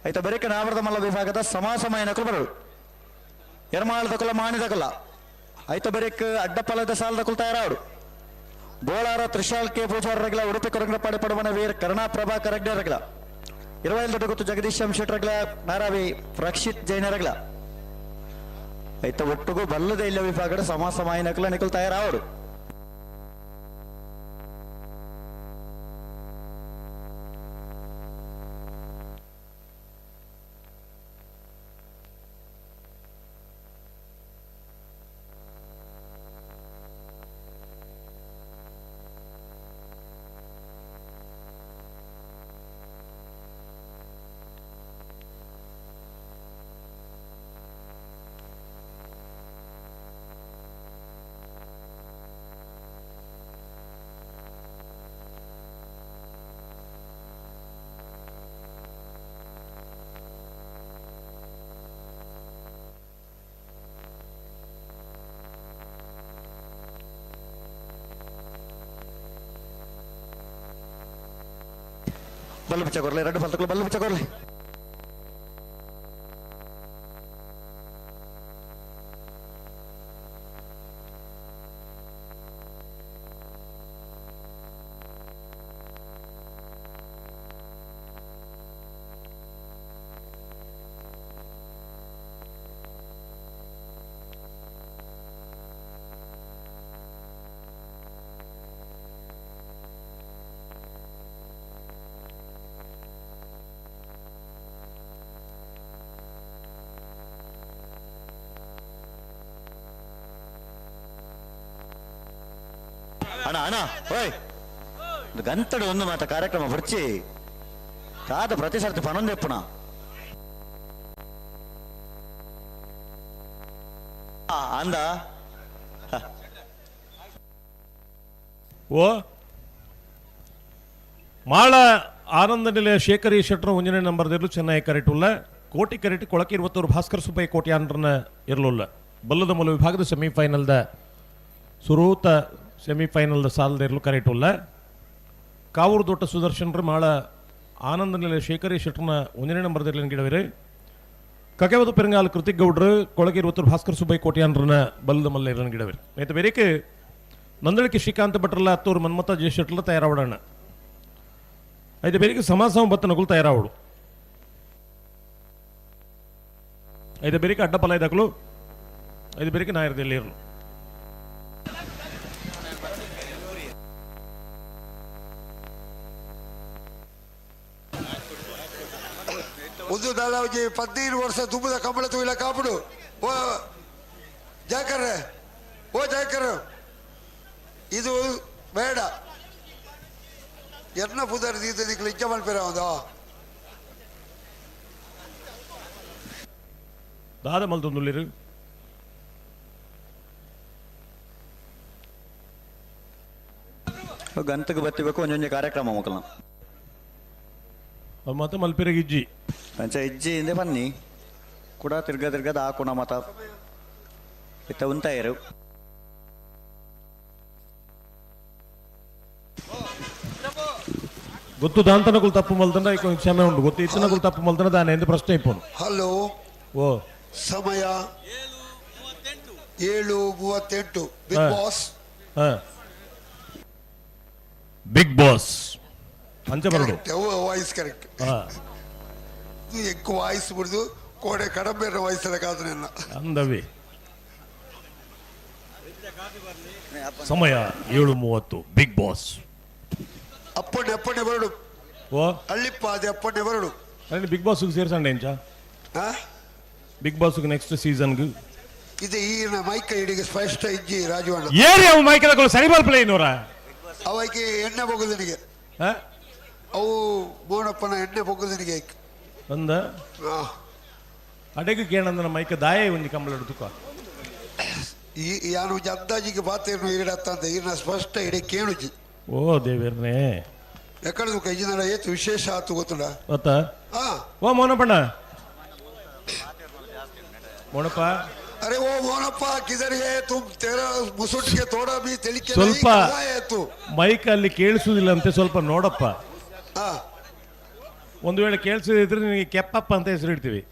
ಐತ ಬೆರಿಕೆ ನಾವರದ ಮಲ್ಲ ವಿಭಾಗದ ಸಮಾಸಮಯನಕಲು ಬರಳು ಎರ್ಮಾಳದಕುಲ ಮಾಣಿದಕುಲ ಐತ ಬೆರಿಕ್ ಅಡ್ಡಪಲದ ಸಾಲದಕುಲ್ ತಯಾರಾಡು ಬೋಳಾರ ತ್ರಿಶಾಲ್ ಕೆ ಪೂಜಾರರಗಲ ಉಡುಪಿ ಕೊರಂಗಪಾಡಿ ಪಡವನ ವೀರ್ ಕರುಣಾ ಪ್ರಭಾ ಕರಗ್ನರಗಲ ಇರವೈಲ್ ದೊಡ್ಡ ಗೊತ್ತು ಜಗದೀಶ್ ಎಂ ಶೆಟ್ಟರಗಲ ನಾರಾವಿ ರಕ್ಷಿತ್ ಜೈನರಗಲ ಐತ ಒಟ್ಟುಗೂ ಬಲ್ಲದ ಇಲ್ಲ ವಿಭಾಗದ ಸಮಾಸಮಾಯಿನಕುಲ ನಿಕುಲ್ ತಯಾರಾವಡು. ಬಲ್ಲು ಬಿಚ್ಚ ಕೊರ್ಲಿ ಎರಡು ಫಲ್ತಗಳು ಬಲ್ಲು ಬಿಚ್ಚ ಕೊರ್ಲಿ. ಅಣ್ಣ ಅಣ್ಣ ಓಯ್ ಗಂತಡು ಒಂದು ಮಾತ ಕಾರ್ಯಕ್ರಮ ಬರ್ಚಿ ಕಾದ ಪ್ರತಿ ಸರ್ತಿ ಪನೊಂದೆಪ್ಪುಣ ಅಂದ ಓ ಮಾಳ ಆನಂದ ನಿಲಯ ಶೇಖರ್ ಶೆಟ್ಟರ್ ಒಂಜನೇ ನಂಬರ್ ಇರಲು ಚೆನ್ನೈ ಕರೆಟ್ ಉಲ್ಲ ಕೋಟಿ ಕರೆಟ್ ಕೊಳಕೆ ಇರುವತ್ತೂರು ಭಾಸ್ಕರ್ ಸುಬ್ಬಯ್ಯ ಕೋಟಿ ಆಂಡ್ರನ ಇರಲುಲ್ಲ ಬಲ್ಲದ ಮೂಲ ವಿಭಾಗದ ಸೆಮಿಫೈನಲ್ದ ಸುರೂತ ಸೆಮಿಫೈನಲ್ದ ಸಾಲದ ಇರಲು ಕರೆಟ್ ಉಲ್ಲ ಕಾವೂರು ದೊಟ್ಟ ಸುದರ್ಶನ್ರ ಮಾಳ ಆನಂದ ನಿಲಯ ಶೇಖರಿ ಶೆಟ್ಟರ್ನ ಒಂದನೇ ನಂಬರ್ ಗಿಡವಿರಿ ಕಕೆವದು ಪೆರಂಗಾಲ್ ಕೃತಿಕ್ ಗೌಡ್ರು ಕೊಳಗೆ ಇರುವತ್ತೂರು ಭಾಸ್ಕರ್ ಸುಬ್ಬಯ್ಯ ಕೋಟ್ಯಾನ್ರನ ಬಲ್ಲದ ಮಲ್ಲ ಇರನ್ ಗಿಡವಿರಿ ನೇತ ಬೇರೆಕ್ ನಂದಳಿಕೆ ಶ್ರೀಕಾಂತ ಭಟ್ರಲ್ಲ ಅತ್ತೂರು ಮನ್ಮಥ ಜಯ ಶೆಟ್ಲ ತಯಾರಾವಡಣ್ಣ ಐದು ಬೇರೆಗೆ ಸಮಾಸಮ ಬತ್ತನಗುಲು ತಯಾರಾವಡು ಐದು ಬೇರೆಗೆ ಅಡ್ಡಪಲ ಐದಕ್ಕಲು ಐದು ಬೇರೆಗೆ ನಾಯರದಲ್ಲಿ ಇರಲು ಒಂದು ದಾದಾಜಿ 15 ವರ್ಷ ತುಂಬದ ಕಂಬಳ ತೂಯಿಲ ಕಾಪುಡು ಓ ಜಯಕರ್ರೆ ಓ ಜಯಕರ್ ಇದು ಬೇಡ ಎರ್ನ ಪುದರ್ ದೀತ ನಿಕ್ಲು ಇಜ್ಜ ಮಲ್ಪೆರ ಒಂದು ದಾದ ಮಲ್ತೊಂದುಲ್ಲೆರ್ ಗಂತಕ್ಕೆ ಬತ್ತಿಬೇಕು ಒಂಜೊಂಜಿ ಕಾರ್ಯಕ್ರಮ ಮಕ್ಕಳ ಮತ ಮಲ್ಪೆರೆಗ್ ಇಜ್ಜಿ ಅಂಚ ಇಜ್ಜಿ ಇಂದೆ ಬನ್ನಿ ಕೂಡ ತಿರ್ಗ ತಿರ್ಗದ ಹಾಕುಣ ಮತ ಇತ್ತ ಉಂತಾಯರು ಗೊತ್ತು ದಾಂತನಕುಲು ತಪ್ಪು ಮಲ್ತಂಡ ಐಕೊಂಜಿ ಕ್ಷಮೆ ಉಂಡು ಗೊತ್ತು ಇತ್ತನಕುಲು ತಪ್ಪು ಮಲ್ತಂಡ ದಾನೆ ಎಂದು ಪ್ರಶ್ನೆ ಇಪ್ಪುನು. ಹಲೋ ಓ ಸಮಯ 7:38. Big boss big boss ಅಂಚ ಬರಡು ವಾಯ್ಸ್ ಕರೆಕ್ಟ್. ఎక్కువ ವಾಯ್ಸ್ ಬಿಡುದು ಕೋಡೆ ಕಡಂಬೆ ವಾಯ್ಸ್ ಕಾదు ನಿನ್ನ ಅಂದವಿ. ಸಮಯ 7:30. Big boss. ಅಪ್ಪಣ್ಣೆ ಅಪ್ಪಣ್ಣೆ ಬರಡು. ಓ ಅಳ್ಳಿಪ್ಪ ಅದೇ ಅಪ್ಪಣ್ಣೆ ಬರಡು. ಅರೆ ಬಿಗ್ ಬಾಸ್ ಸೇರ್ಸಂಡೆ ಎಂಚ ಬಿಗ್ ಬಾಸ್ ನೆಕ್ಸ್ಟ್ ಸೀಸನ್ ಇದು ಈ ಮೈಕ್ ಇಡಿಗೆ ಸ್ಪಷ್ಟ ಇಜ್ಜಿ ರಾಜು ಅಣ್ಣ. ಏರಿ ಅವು ಮೈಕ್ ಸರಿ ಬಲ್ಪಲೆ ಇನ್ನೂರ ಅವಕ್ಕೆ ಎಣ್ಣೆ ಬೊಗುದನಿಗೆ ಅವು ಮೋನಪ್ಪನ ಎಣ್ಣೆ ಬೊಗುದನಿಗೆ ಅಂದ ಅಡೆಗೆ ಕೇಳಂದನ ಮೈಕ್ ದಾಯೆ ಒಂಜಿ ಕಂಬಳ ತುಕ ಈ ಯಾನು ಒಂಜಿ ಅಂದಾಜಿಗೆ ಬಾತೇನು ಈಡತ್ತಂತ ಈನ ಸ್ಪಷ್ಟ ಇಡೀ ಕೇಳುಜಿ. ಓ ದೇವೇರ್ನೇ ಎಕ್ಕಡ ಇಜಿನ ಏತು ವಿಶೇಷ ಆತು ಗೊತ್ತುಂಡ ಗೊತ್ತಾ? ಓ ಮೋನಪ್ಪಣ್ಣ ಮೋನಪ್ಪ ಅರೆ ಓ ಮೋನಪ್ಪ ಕಿದರ್ ಹೇ ತುಮ್ ತೇರಾ ಮುಸುಟಿಗೆ ತೋಡ ಬಿ ತಿಳಿಕೆ ಸ್ವಲ್ಪ ಮೈಕ್ ಅಲ್ಲಿ ಕೇಳಿಸುವುದಿಲ್ಲ ಅಂತೆ ಸ್ವಲ್ಪ ನೋಡಪ್ಪ. ಒಂದು ವೇಳೆ ಕೇಳಿಸದಿದ್ರೆ ನಿನಗೆ ಕೆಪ್ಪಪ್ಪ ಅಂತ ಹೆಸರು ಇಡ್ತೀವಿ.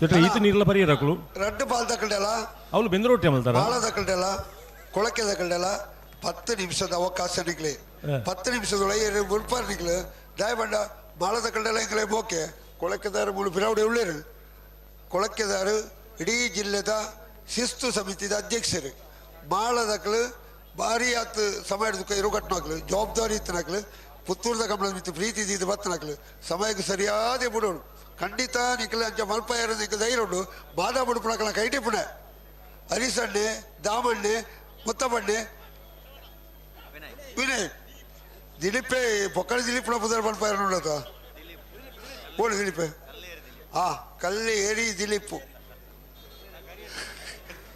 ಜೊತೆ ಈತ ನೀರ್ಲ ಬರೀ ರಕಲು ರಡ್ಡು ಪಾಲ್ ತಕೊಂಡೆಲ್ಲ ಅವಳು ಬೆಂದ ರೊಟ್ಟಿ ಅಮಲ್ತಾರ ಬಾಳ ತಕೊಂಡೆಲ್ಲ ಕೊಳಕೆ ತಕೊಂಡೆಲ್ಲ 10 ನಿಮಿಷದ ಅವಕಾಶ ನಿಕ್ಲಿ 10 ನಿಮಿಷದೊಳಗೆ ಮುಲ್ಪಾರ್ ನಿಕ್ಲು ದಯಬಂಡ ಮಾಳ ತಕೊಂಡೆಲ್ಲ ಇಂಗ್ಲೆ ಮೋಕೆ ಕೊಳಕೆದಾರು ಮೂಳು ಬಿರಾವಡಿ ಉಳ್ಳೇರು ಕೊಳಕೆದಾರು ಇಡೀ ಜಿಲ್ಲೆದ ಶಿಸ್ತು ಸಮಿತಿದ ಅಧ್ಯಕ್ಷರು ಮಾಳದಕ್ಲು ಭಾರಿ ಆತು ಸಮಯ ಇರುಗಟ್ಟನಾಕ್ಲು ಜವಾಬ್ದಾರಿ ಇತ್ತನಾಕ್ಲು ಪುತ್ತೂರ್ದ ಕಮಲದ ಮಿತ್ತು ಪ್ರೀತಿ ಇದ್ದು ಬತ್ತನಾಕ್ಲು ಸಮಯಕ್ಕೆ ಸರಿಯಾದ ಬಿಡೋಡು ಖಂಡಿತ ನಿಕ್ಲು ಅಂಚ ಮಲ್ಪಾಯರ ನಿಕ್ಲು ಧೈರ್ಯ ಉಂಡು ಬಾದ ಬುಡುಪಣಕಲ ಕೈಟಿಪುಣೆ ಹರಿಸಣ್ಣೆ ದಾಮಣ್ಣೆ ಮುತ್ತಬಣ್ಣೆ ವಿನಯ್ ದಿಲೀಪೇ ಪೊಕ್ಕಳ ದಿಲೀಪ್ನ ಪುದರ್ ಮಲ್ಪಾಯರ ನೋಡತ ಓಡು ದಿಲೀಪೆ ಆ ಕಲ್ಲಿ ಏರಿ ದಿಲೀಪು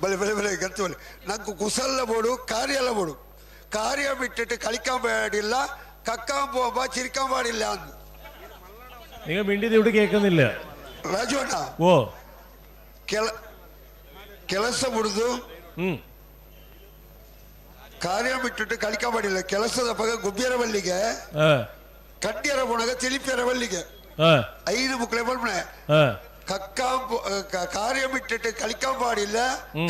ಬಲೆ ಬಲೆ ಬಲೆ ಗಂತು ಬಲೆ ನಂಗೆ ಕುಸಲ್ಲ ಬೋಡು ಕಾರ್ಯ ಎಲ್ಲ ಬೋಡು ಕಾರ್ಯ ಬಿಟ್ಟಿಟ್ಟು ಕಳಿക്കാൻ ಕಕ್ಕಾಂ പോകാ ചിരിക്കാൻ പാടില്ല നിങ്ങൾ മിണ്ടിയത് ഇവിടെ കേൾക്കുന്നില്ല ರಾಜು ಅಣ್ಣ. ಓ ಕೆಲಸ ಬಿಡುದು ಕಾರ್ಯ ಬಿಟ್ಟಿಟ್ಟು ಕಳಿക്കാൻ ಪಾಡಿಲ್ಲ ಕೆಲಸದ ಪಗ ಗುಬ್ಬಿಯರ ಬಲ್ಲಿಗೆ ಕಡ್ಡಿಯರ ಪೋಣಗ ತಿಳಿಪಿಯರ ಬಲ್ಲಿಗೆ ಐದು ಮುಕ್ಳೆ ಬರ್ಮಣೆ കക്കാൻ കാര്യം വിട്ടിട്ട് കളിക്കാൻ പാടില്ല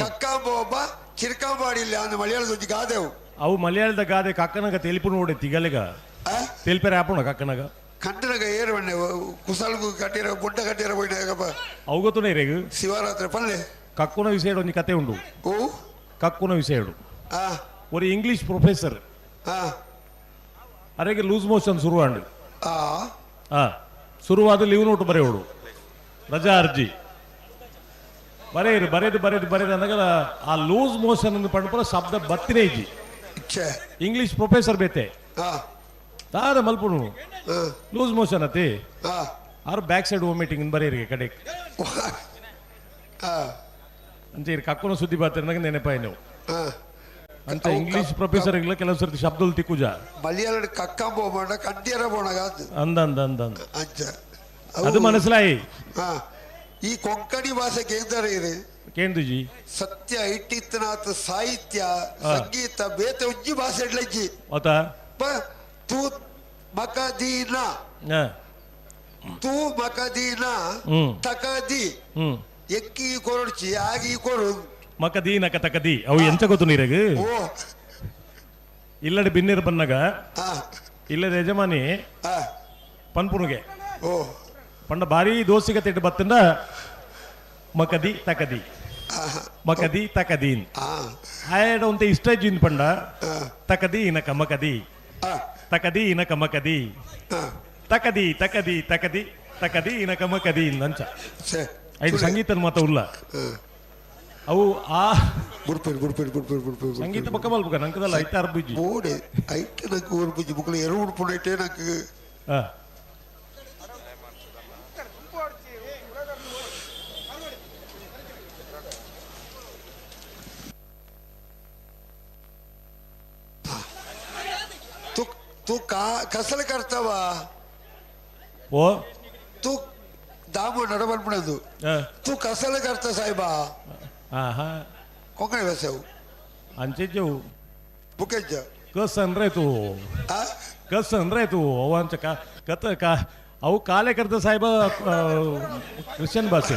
കക്കാൻ പോകുമ്പോ ചിരിക്കാൻ പാടില്ല എന്ന് മലയാളത്തിൽ ಗಾದೆವು. ಅವು ಮಲಯಾಳದ ಗಾದೆ ಕಕ್ಕನಗ ತೆಲಿಪು ನೋಡಿ ತಿಗಲಿಗ ತೆಲಿಪೆರೆ ಆಪುಣ ಕಕ್ಕನಗ ಕಂಟನಗ ಏರುವಣ್ಣೆ ಕುಸಲ್ಗು ಕಟ್ಟಿರ ಗುಡ್ಡ ಕಟ್ಟಿರ ಹೋಯ್ನ ಅವು ಗೊತ್ತುನ ಇರೇಗು ಶಿವರಾತ್ರಿ ಪಲ್ಲೆ ಕಕ್ಕುನ ವಿಷಯ ಒಂಜಿ ಕತೆ ಉಂಡು. ಓ ಕಕ್ಕುನ ವಿಷಯ ஒரு ಇಂಗ್ಲಿಷ್ ಪ್ರೊಫೆಸರ್ ಅರೆಗೆ ಲೂಸ್ ಮೋಷನ್ ಶುರುವಾಂಡು ಶುರುವಾದ ಲೀವ್ ನೋಟು ಬರೆಯೋಡು ರಜಾ ಅರ್ಜಿ ಬರೆಯಿರು ಬರೆದು ಬರೆದು ಬರೆದು ಅಂದಾಗ ಆ ಲೂಸ್ ಮೋಷನ್ ಅಂತ ಪಂಡ್ಪುರ ಶಬ್ದ ಬತ್ತಿನೇ ಇಜ್ಜಿ. ಇಂಗ್ಲಿಷ್ ಪ್ರೊಫೆಸರ್ ಬೇತೆ ದಾದ ಮಲ್ಪುನು ಲೂಸ್ ಮೋಷನ್ ಅತಿ ಆರು ಬ್ಯಾಕ್ ಸೈಡ್ ವಾಮಿಟಿಂಗ್ ಬರೆಯಿರಿಗೆ ಕಡೆ ಅಂಚೆ ಇರ್ ಕಕ್ಕುನ ಸುದ್ದಿ ಬಾತಿರ್ನಾಗ ನೆನಪಾಯಿ ನೀವು ಅಂತ ಇಂಗ್ಲಿಷ್ ಪ್ರೊಫೆಸರ್ ಕೆಲವು ಸರ್ತಿ ಶಬ್ದలు ತಿಕ್ಕುಜ ಮಲಯಾಳ ಕಕ್ಕಂ പോകണ്ട കണ്ടിയറ പോണ ಅಂದ ಅಂದ ಅಂದ ಅಂದ ಅದು ಮನಸ್ಸಲಾಯಿ. ಈ ಕೊಂಕಣಿ ಭಾಷೆ ಕೇಂದ್ರ ಇದೆ ಕೇಂದ್ರಜಿ ಸತ್ಯ ಇಟ್ಟಿತ್ತನಾಥ ಸಾಹಿತ್ಯ ಸಂಗೀತ ಬೇತೆ ಉಜ್ಜಿ ಭಾಷೆ ಇಡ್ಲಜ್ಜಿ ತೂ ಮಕದೀನ ತೂ ಮಕದೀನ ತಕದಿ ಎಕ್ಕಿ ಕೊರಡ್ಚಿ ಆಗಿ ಕೊರು ಮಕದೀನ ಕತಕದಿ ಅವು ಎಂಚ ಗೊತ್ತು ನೀರಗ ಇಲ್ಲಡೆ ಬಿನ್ನಿರ ಬನ್ನಾಗ ಇಲ್ಲದ ಯಜಮಾನಿ ಪನ್ಪುನುಗೆ ಪಂಡ ಭಾರಿ ದೋಸಿಗೆ ತಿಟ್ಟು ಬತ್ತಂಡ ಮಕದಿ ತಕದಿ ಮಕದಿ ತಕದೀನ್ ಆಯಡ ಒಂತೆ ಇಷ್ಟ ಜಿನ್ ಪಂಡ ತಕದಿ ಇನಕ ಮಕದಿ ತಕದಿ ಇನಕ ಮಕದಿ ತಕದಿ ತಕದಿ ತಕದಿ ತಕದಿ ಇನಕ ಮಕದಿ ಅಂಚ ಐದು ಸಂಗೀತ ಮಾತ ಉಲ್ಲ ಅವು ಆ ಬುಡ್ಪೇರು ಬುಡ್ಪೇರು ಬುಡ್ಪೇರು ಬುಡ್ಪೇರು ಸಂಗೀತ ಪಕ್ಕ ಮಲ್ಪುಗ ನಂಕದಲ್ಲ ಐತ ಅರ್ಬುಜಿ ಬೋಡೆ ಐತೆ ನಂಗೆ ಊರ್ಬುಜಿ ಮುಕ್ಕಳು ಎರಡು ಉಡ್ಪುನೈಟೇ ನಂಗೆ. तू तू का कसल करताವ? ಓ तू दामो ನಡಬಲ್ಪಣದು तू ಕಸಲ ಕರ್ತ ಸಾಹೇಬ. ಆಹಾ. ಕೊಂಕಣಿ ಭಾಷೆ ಅವು. ಅಂಚೆಜ್ಜವು. ಬುಕೆಜ್ಜ. ಕಸನ್ ರೇ ತೂ, ಕಸನ್ ರೇ ತೂ. ಅವು ಅಂಚ ಕಾ ಕತ ಕಾ ಅವು ಕಾಲೆ ಕರ್ತ ಸಾಹೇಬ ಕ್ರಿಶ್ಚಿಯನ್ ಭಾಷೆ.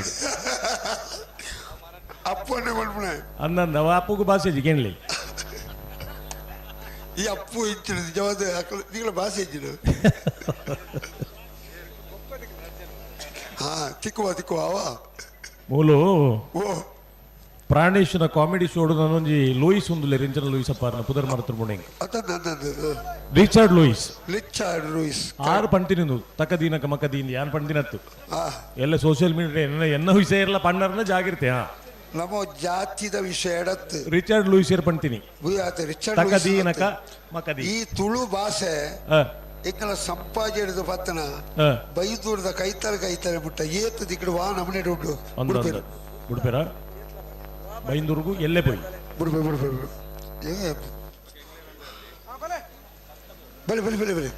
ಅಪ್ಪನೇ ಮಲ್ಪಣೆ. ಅಂದಂದ ಅವ ಅಪ್ಪಗೂ ಭಾಷೆ ಜಿಗೇನ್ಲಿ. ಈ ಅಪ್ಪು ಇಂಚಿನ ನಿಜವಾದ ನಿಗಳ ಭಾಷೆ ಇಂಚಿನ. ಹಾ ತಿಕ್ಕುವ ತಿಕ್ಕುವ ಅವ. ಮೂಲು ಓ ಪ್ರಾಣೇಶನ ಕಾಮಿಡಿ ಶೋಡು ನಾನೊಂಜಿ ಲೂಯಿಸ್ ಉಂದುಲೆ ರಿಂಚನ ಲೂಯಿಸ್ ಅಪ್ಪಾರನ ಪುದರ್ ಮರತ್ರ ಮುಣೆಂಗ್. Richard Louis. Richard Louis. ಆರು ಪಂತಿನಿಂದು ತಕದೀನ ಕಮಕದೀನ್ ಯಾನ್ ಪಂತಿನತ್ತು ಎಲ್ಲ ಸೋಷಿಯಲ್ ಮೀಡಿಯಾ ಎನ್ನ ಎನ್ನ ವಿಷಯ ಎಲ್ಲ ಪಣ್ಣರ್ನ ಜಾಗಿರ್ತೆ. ಹಾ ನಮ್ಮ ಜಾತಿದ ವಿಷಯ ಎಡತ್ತು. ರಿಚರ್ಡ್ ಲೂಯಿಸ್ ಏರ್ ಪಂತಿನಿ. ರಿಚರ್ಡ್ ತಕದೀನಕ ಮಕದಿ. ಈ ತುಳು ಭಾಷೆ ಎಂಕಲ ಸಂಪಾಜಿ ಹಿಡಿದು ಪತ್ತನ ಬೈದೂರದ ಕೈತಲೆ ಕೈತಲೆ ಮುಟ್ಟ ಏತು ದಿಕ್ಕಡು ವಾ ನಮನೆ ಉಂಟು. ಬುಡ್ಪೇರ ಬೈಂದೂರ್ಗು ಎಲ್ಲೇ ಪೋಯಿ ಬುಡ್ಪೆ ಬುಡ್ಪೆ ಬಲೆ ಬಲೆ ಬಲೆ ಬಲೆ.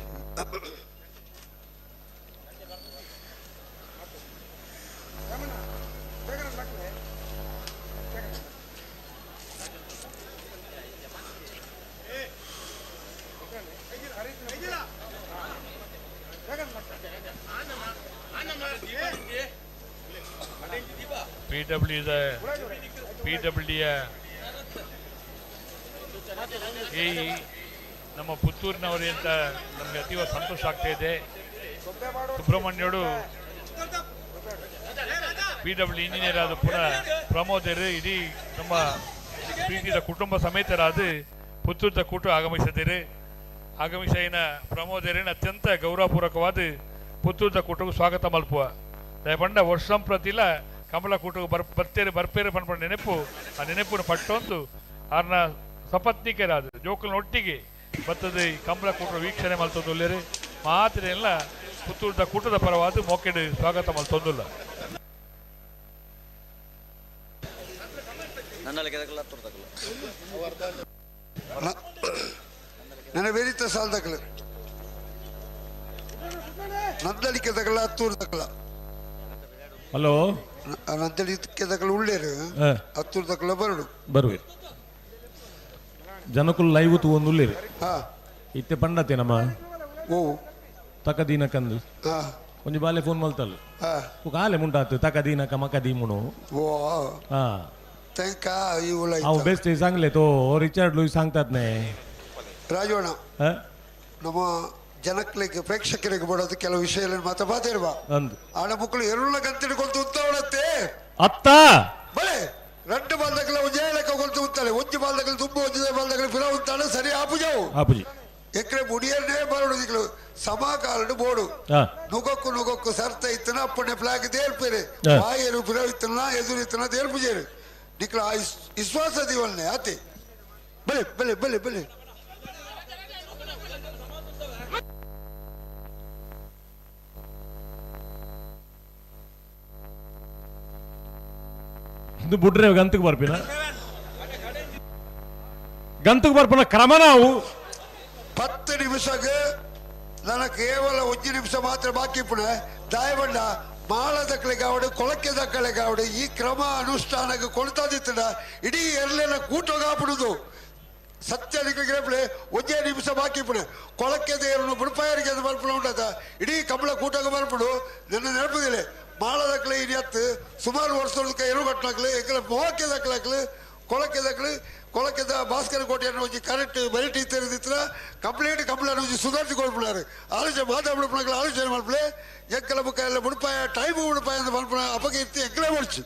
ಪಿಡಬ್ಲ್ಯೂಡಿಯ ಈ ನಮ್ಮ ಪುತ್ತೂರಿನವರೇ ಅಂತ ನಮಗೆ ಅತೀವ ಸಂತೋಷ ಆಗ್ತಾ ಇದೆ. ಸುಬ್ರಹ್ಮಣ್ಯರು ಪಿಡಬ್ಲ್ಯೂ ಇಂಜಿನಿಯರ್ ಆದ ಪುನಃ ಪ್ರಮೋದರು ಇಡೀ ನಮ್ಮ ಪ್ರೀತಿಯ ಕುಟುಂಬ ಸಮೇತರಾದ ಪುತ್ತೂರದ ಕೂಟ ಆಗಮಿಸಿದ್ದೀರಿ. ಆಗಮಿಸಿನ ಪ್ರಮೋದರಿನ ಅತ್ಯಂತ ಗೌರವಪೂರ್ವಕವಾದ ಪುತ್ತೂರದ ಕೂಟಕ್ಕೆ ಸ್ವಾಗತ ಮಲ್ಪುವ ದಯಪಂಡ ವರ್ಷಂಪ್ರತಿಲ ಕಮಲ ಕೂಟಕ್ಕೆ ಬರ್ತೇರೆ ಬರ್ಪೇರೆ ಪನ್ಪಂಡ ನೆನಪು ಆ ನೆನಪನ್ನು ಪಟ್ಟೊಂದು ಆರ್ನ ಸಪತ್ನಿಕರಾದ ಜೋಕುಲ್ನ ಒಟ್ಟಿಗೆ ಬರ್ತದೆ ಈ ಕಮಲ ಕೂಟ ವೀಕ್ಷಣೆ ಮಲ್ತೊಂದುಲ್ಲೇರಿ ಮಾತ್ರ ಎಲ್ಲ ಪುತ್ತೂರದ ಕೂಟದ ಪರವಾದ ಮೋಕೆಡ್ ಸ್ವಾಗತ ಮಲ್ತೊಂದುಲ್ಲ. ನನ್ನ ಬೇರಿತ ಸಾಲದಕ್ಕಲು ನಂದಳಿಕೆ ತಗಲ ಹತ್ತೂರು ತಗಲ. ಹಲೋ ನಂದಳಿಕೆ ತಗಲ ಉಳ್ಳೇರು ಹತ್ತೂರು ತಗಲ ಬರಡು ಬರುವೆ ಜನಕುಲ್ ಲೈವ್ ತೂವೊಂದುಲ್ಲೇರು. ಇತ್ತೆ ಪಂಡತೆ ನಮ್ಮ ಓ ತಕದೀನ ಕಂದು ಒಂಜಿ ಬಾಲೆ ಫೋನ್ ಮಲ್ತಲ್ಲ ಕಾಲೆ ಮುಂಟಾತು ತಕದೀನ ಕಮಕದಿ ಮುಣು. ಓ ಹಾ तेंका हांव बेस्ट सांगले तो रिचर्ड लुईस सांगतात न्ही ರಾಜವಣ್ಣ, ನಮ್ಮ ಜನಕ್ಲೆಗ್ ಪ್ರೇಕ್ಷಕರಿಗೆ ಬೋಡೋದು ಕೆಲವು ವಿಷಯಗಳನ್ನು ಮಾತ್ರ ಮಾತಾಡುವ ಆಡ ಮಕ್ಕಳು ಎರುಳ ಗಂತಿಡ್ಕೊಳ್ತು ಉತ್ತಾವಳತ್ತೆ ಅತ್ತ ಬಲೆ రెండు ಬಾಲ್ದಗಳ ಒಂಜೇ ಲೆಕ್ಕ ಕೊಲ್ತು ಉತ್ತಾಳೆ ಒಂಜಿ ಬಾಲ್ದಗಳು ತುಂಬ ಒಂಜಿ ಬಾಲ್ದಗಳು ಫಿರ ಉತ್ತಾಳೆ ಸರಿ ಆಪುಜಾವು ಆಪುಜಿ ಎಕ್ರೆ ಮುಡಿಯನ್ನೇ ಬರೋಡು ದಿಕ್ಲು ಸಮಾಕಾಲಡು ಬೋಡು ನುಗೊಕ್ಕು ನುಗೊಕ್ಕು ಸರ್ತ ಇತ್ತನ ಅಪ್ಪಣೆ ಫ್ಲಾಗ್ ತೇಲ್ಪೇರೆ ಬಾಯರು ಫಿರ ಇತ್ತನ ಎದುರು ಇತ್ತನ ತೇಲ್ಪುಜೇರು ನಿಕ್ಲ ವಿಶ್ವಾಸ ದಿವಲ್ನೆ ಆತೆ ಬಲೆ ಬಲೆ ಬಲೆ ಬಲೆ. ಇದು ಬುಡ್ರೆ ಗಂತಕ್ಕೆ ಬರ್ಪಿನ ಗಂತಕ್ಕೆ ಬರ್ಪಿನ ಕ್ರಮ ನಾವು 10 ನಿಮಿಷಕ್ಕೆ ನನ್ನ ಕೇವಲ 1 ನಿಮಿಷ ಮಾತ್ರ ಬಾಕಿ ಪುಣೆ ದಾಯಬಂಡ ಮಾಳ ದಕ್ಕಳಿಗಾವಡು ಕೊಳಕೆ ದಕ್ಕಳಿಗಾವಡು ಈ ಕ್ರಮ ಅನುಷ್ಠಾನಕ್ಕೆ ಕೊಡ್ತಾದಿತ್ತಡ ಇಡೀ ಎರಲೆಲ್ಲ ಕೂಟೋಗಾಪಡುದು ಸತ್ಯ ನಿಕ್ಲಿಗೆ ಒಂದೇ ನಿಮಿಷ ಬಾಕಿ ಪುಣೆ ಕೊಳಕೆ ದೇವರನ್ನು ಬುಡಪಾಯರಿಗೆ ಅದು ಬರ್ಪಣ ಉಂಟಾತ ಇಡೀ ಕಮಲ ಕೂಟೋಗ ಬರ್ಪಡು ನನ್ನ ನೆನಪುದಿಲ್ಲ ಮಾಳ ದಕ್ಕಲೆ ಇಡಿಯತ್ತು ಸುಮಾರು ವರ್ಷದ ಎರು ಕಟ್ಟಲಾಕ್ಲು ಎಂಕಲ ಮೋಕೆ ದಕ್ಕಲಾಕ್ಲು ಕೊಳಕೆ ದಕ್ಕಲು ಕೊಳಕೆದ ಭಾಸ್ಕರ ಕೋಟೆಯನ್ನು ಒಂಜಿ ಕರೆಕ್ಟ್ ವೆರೈಟಿ ತೆರೆದಿತ್ರ ಕಂಪ್ಲೀಟ್ ಕಮಲನ್ನು ಒಂಜಿ ಸುಧಾರಿಸಿ ಕೊಡ್ಬಿಡಾರು ಆಲೋಚನೆ ಮಾತಾಡ್ಬಿಡ್ಪಣಗಳು ಆಲೋಚನೆ ಮಾಡ್ಬಿಳೆ ಎಂಕಲ ಬುಕ್ಕ ಎಲ್ಲ ಬುಡಪಾಯ ಟೈಮು ಬುಡಪಾಯ ಅಂತ ಮಲ್ಪಣ ಅಪಕೀರ್ತಿ ಎಂಕಲೇ ಓಡಿಸು.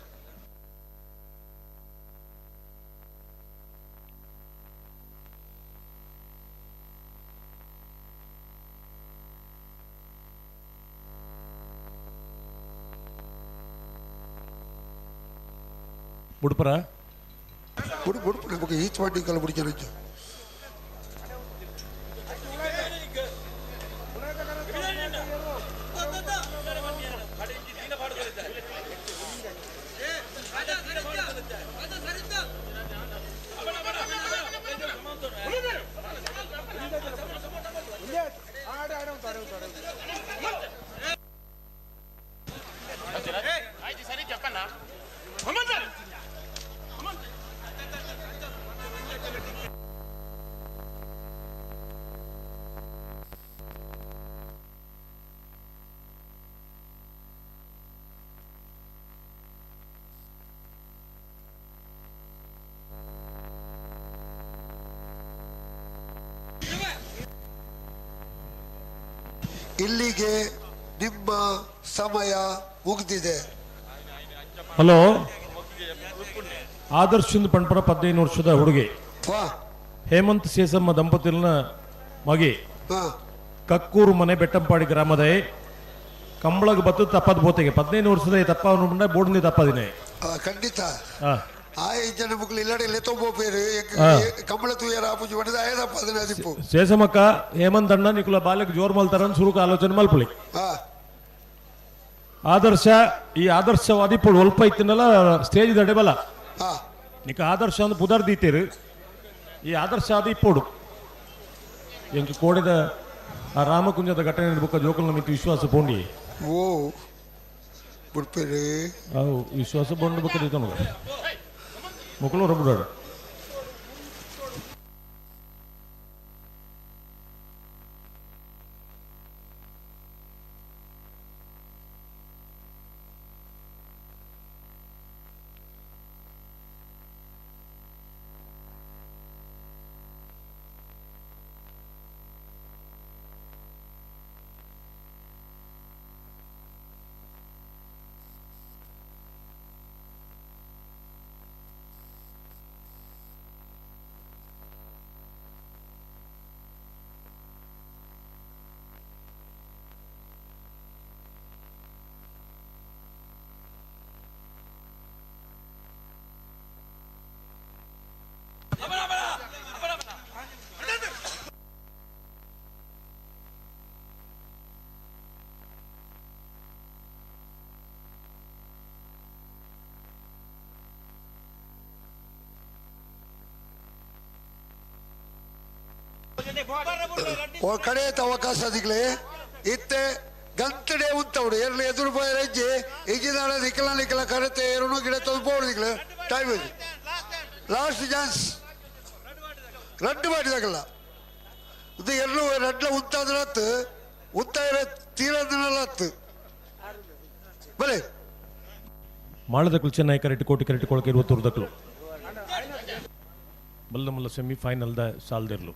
ಬುಡ್ಪರ ಬುಡು ಬುಡು ಬೊಕ ಈಚ್ ಮಾಡಿ ಕಲ ಬುಡಿಚ ಇಲ್ಲಿಗೆ ನಿಮ್ಮ ಸಮಯ ಮುಗಿದಿದೆ. ಹಲೋ, ಆದರ್ಶ್ ಪಣ್ಪರ 15 ವರ್ಷದ ಹುಡುಗಿ, ಹೇಮಂತ್ ಸೇಸಮ್ಮ ದಂಪತಿನ ಮಗಿ, ಕಕ್ಕೂರು ಮನೆ ಬೆಟ್ಟಂಪಾಡಿ ಗ್ರಾಮದ ಕಂಬಳಗ ಬತ್ತು ತಪ್ಪದ ಬೋತೆಗೆ 15 ವರ್ಷದ ತಪ್ಪ ಬೋರ್ಡ್ ತಪ್ಪದಿನೇ ಖಂಡಿತ. ಆ ಜನ ಮುಕ್ಳು ಇಲ್ಲಡೆ ಲೆತ್ತೊಂಬೋಪೇರು ಕಂಬಳ ತೂಯರ ಪೂಜೆ ಮಾಡಿದ ಆಯದಪ್ಪ ಅದನ್ನ ಅದಿಪ್ಪು. ಶೇಷಮಕ್ಕ ಹೇಮಂತ್ ಅಣ್ಣ ನಿಕುಲ ಬಾಲ್ಯಕ್ಕೆ ಜೋರ್ ಮಲ್ತಾರನ್ ಸುರುಕ ಆಲೋಚನೆ ಮಲ್ಪಳಿ. ಆದರ್ಶ ಈ ಆದರ್ಶವಾದಿ ಪೋಳು ಒಲ್ಪ ಇತ್ತಿನಲ್ಲ ಸ್ಟೇಜ್ ದಡೆ ಬಲ ನಿಕ ಆದರ್ಶ ಅಂದ್ ಪುದರ್ ದೀತೀರು. ಈ ಆದರ್ಶ ಆದ ಇಪ್ಪೋಡು ಎಂಕ್ ಕೋಡಿದ ಆ ರಾಮಕುಂಜದ ಘಟನೆ ಬುಕ್ಕ ಜೋಕುಲ್ ಮಿತ್ತು ವಿಶ್ವಾಸ ಪೋಂಡಿ. ಓ ಬುಡ್ಪೇರು ಅವು ವಿಶ್ವಾಸ ಬೋಂಡು ಬುಕ್ಕ ದೀತನು ಮುಕ್ಕಳು ರಬ್ಬುಡಾಡು. ಕಡೆಯ ಅವಕಾಶ ದಿಗ್ಲೆ ಇತ್ತೆ ಗಂತಡೆ ಉಂತವಡು ಎರ್ಲು ಎದುರು ಪೋಯರ ಹೆಜ್ಜೆ ಇಜ್ಜಿದಾಡ ನಿಕ್ಕಲ ನಿಕ್ಕಲ ಕರತೆ ಏರುನು ಗಿಡ ತಂದು ಪೋಡು ದಿಗ್ಲೆ ಟೈಮ್ ಲಾಸ್ಟ್ ಚಾನ್ಸ್ ರಡ್ಡು ಮಾಡಿದಾಗಲ್ಲ ಇದು ಎರ್ಲು ರಡ್ಲ ಉಂತಾದ್ರೆ ಹತ್ತು ಉತ್ತಾಯ ತೀರದಿನಲ್ಲ ಹತ್ತು ಬಲೆ ಮಾಳದಕ್ಕಲು ಚೆನ್ನೈ ಕರೆಕ್ಟ್ ಕೋಟಿ ಕರೆಕ್ಟ್ ಕೊಳಕೆ ಇರುವತ್ತೂರು ಮಲ್ಲ ಮಲ್ಲ ಸೆಮಿಫೈನಲ್ the ಸಾಲ್ದಿರ್ಲು.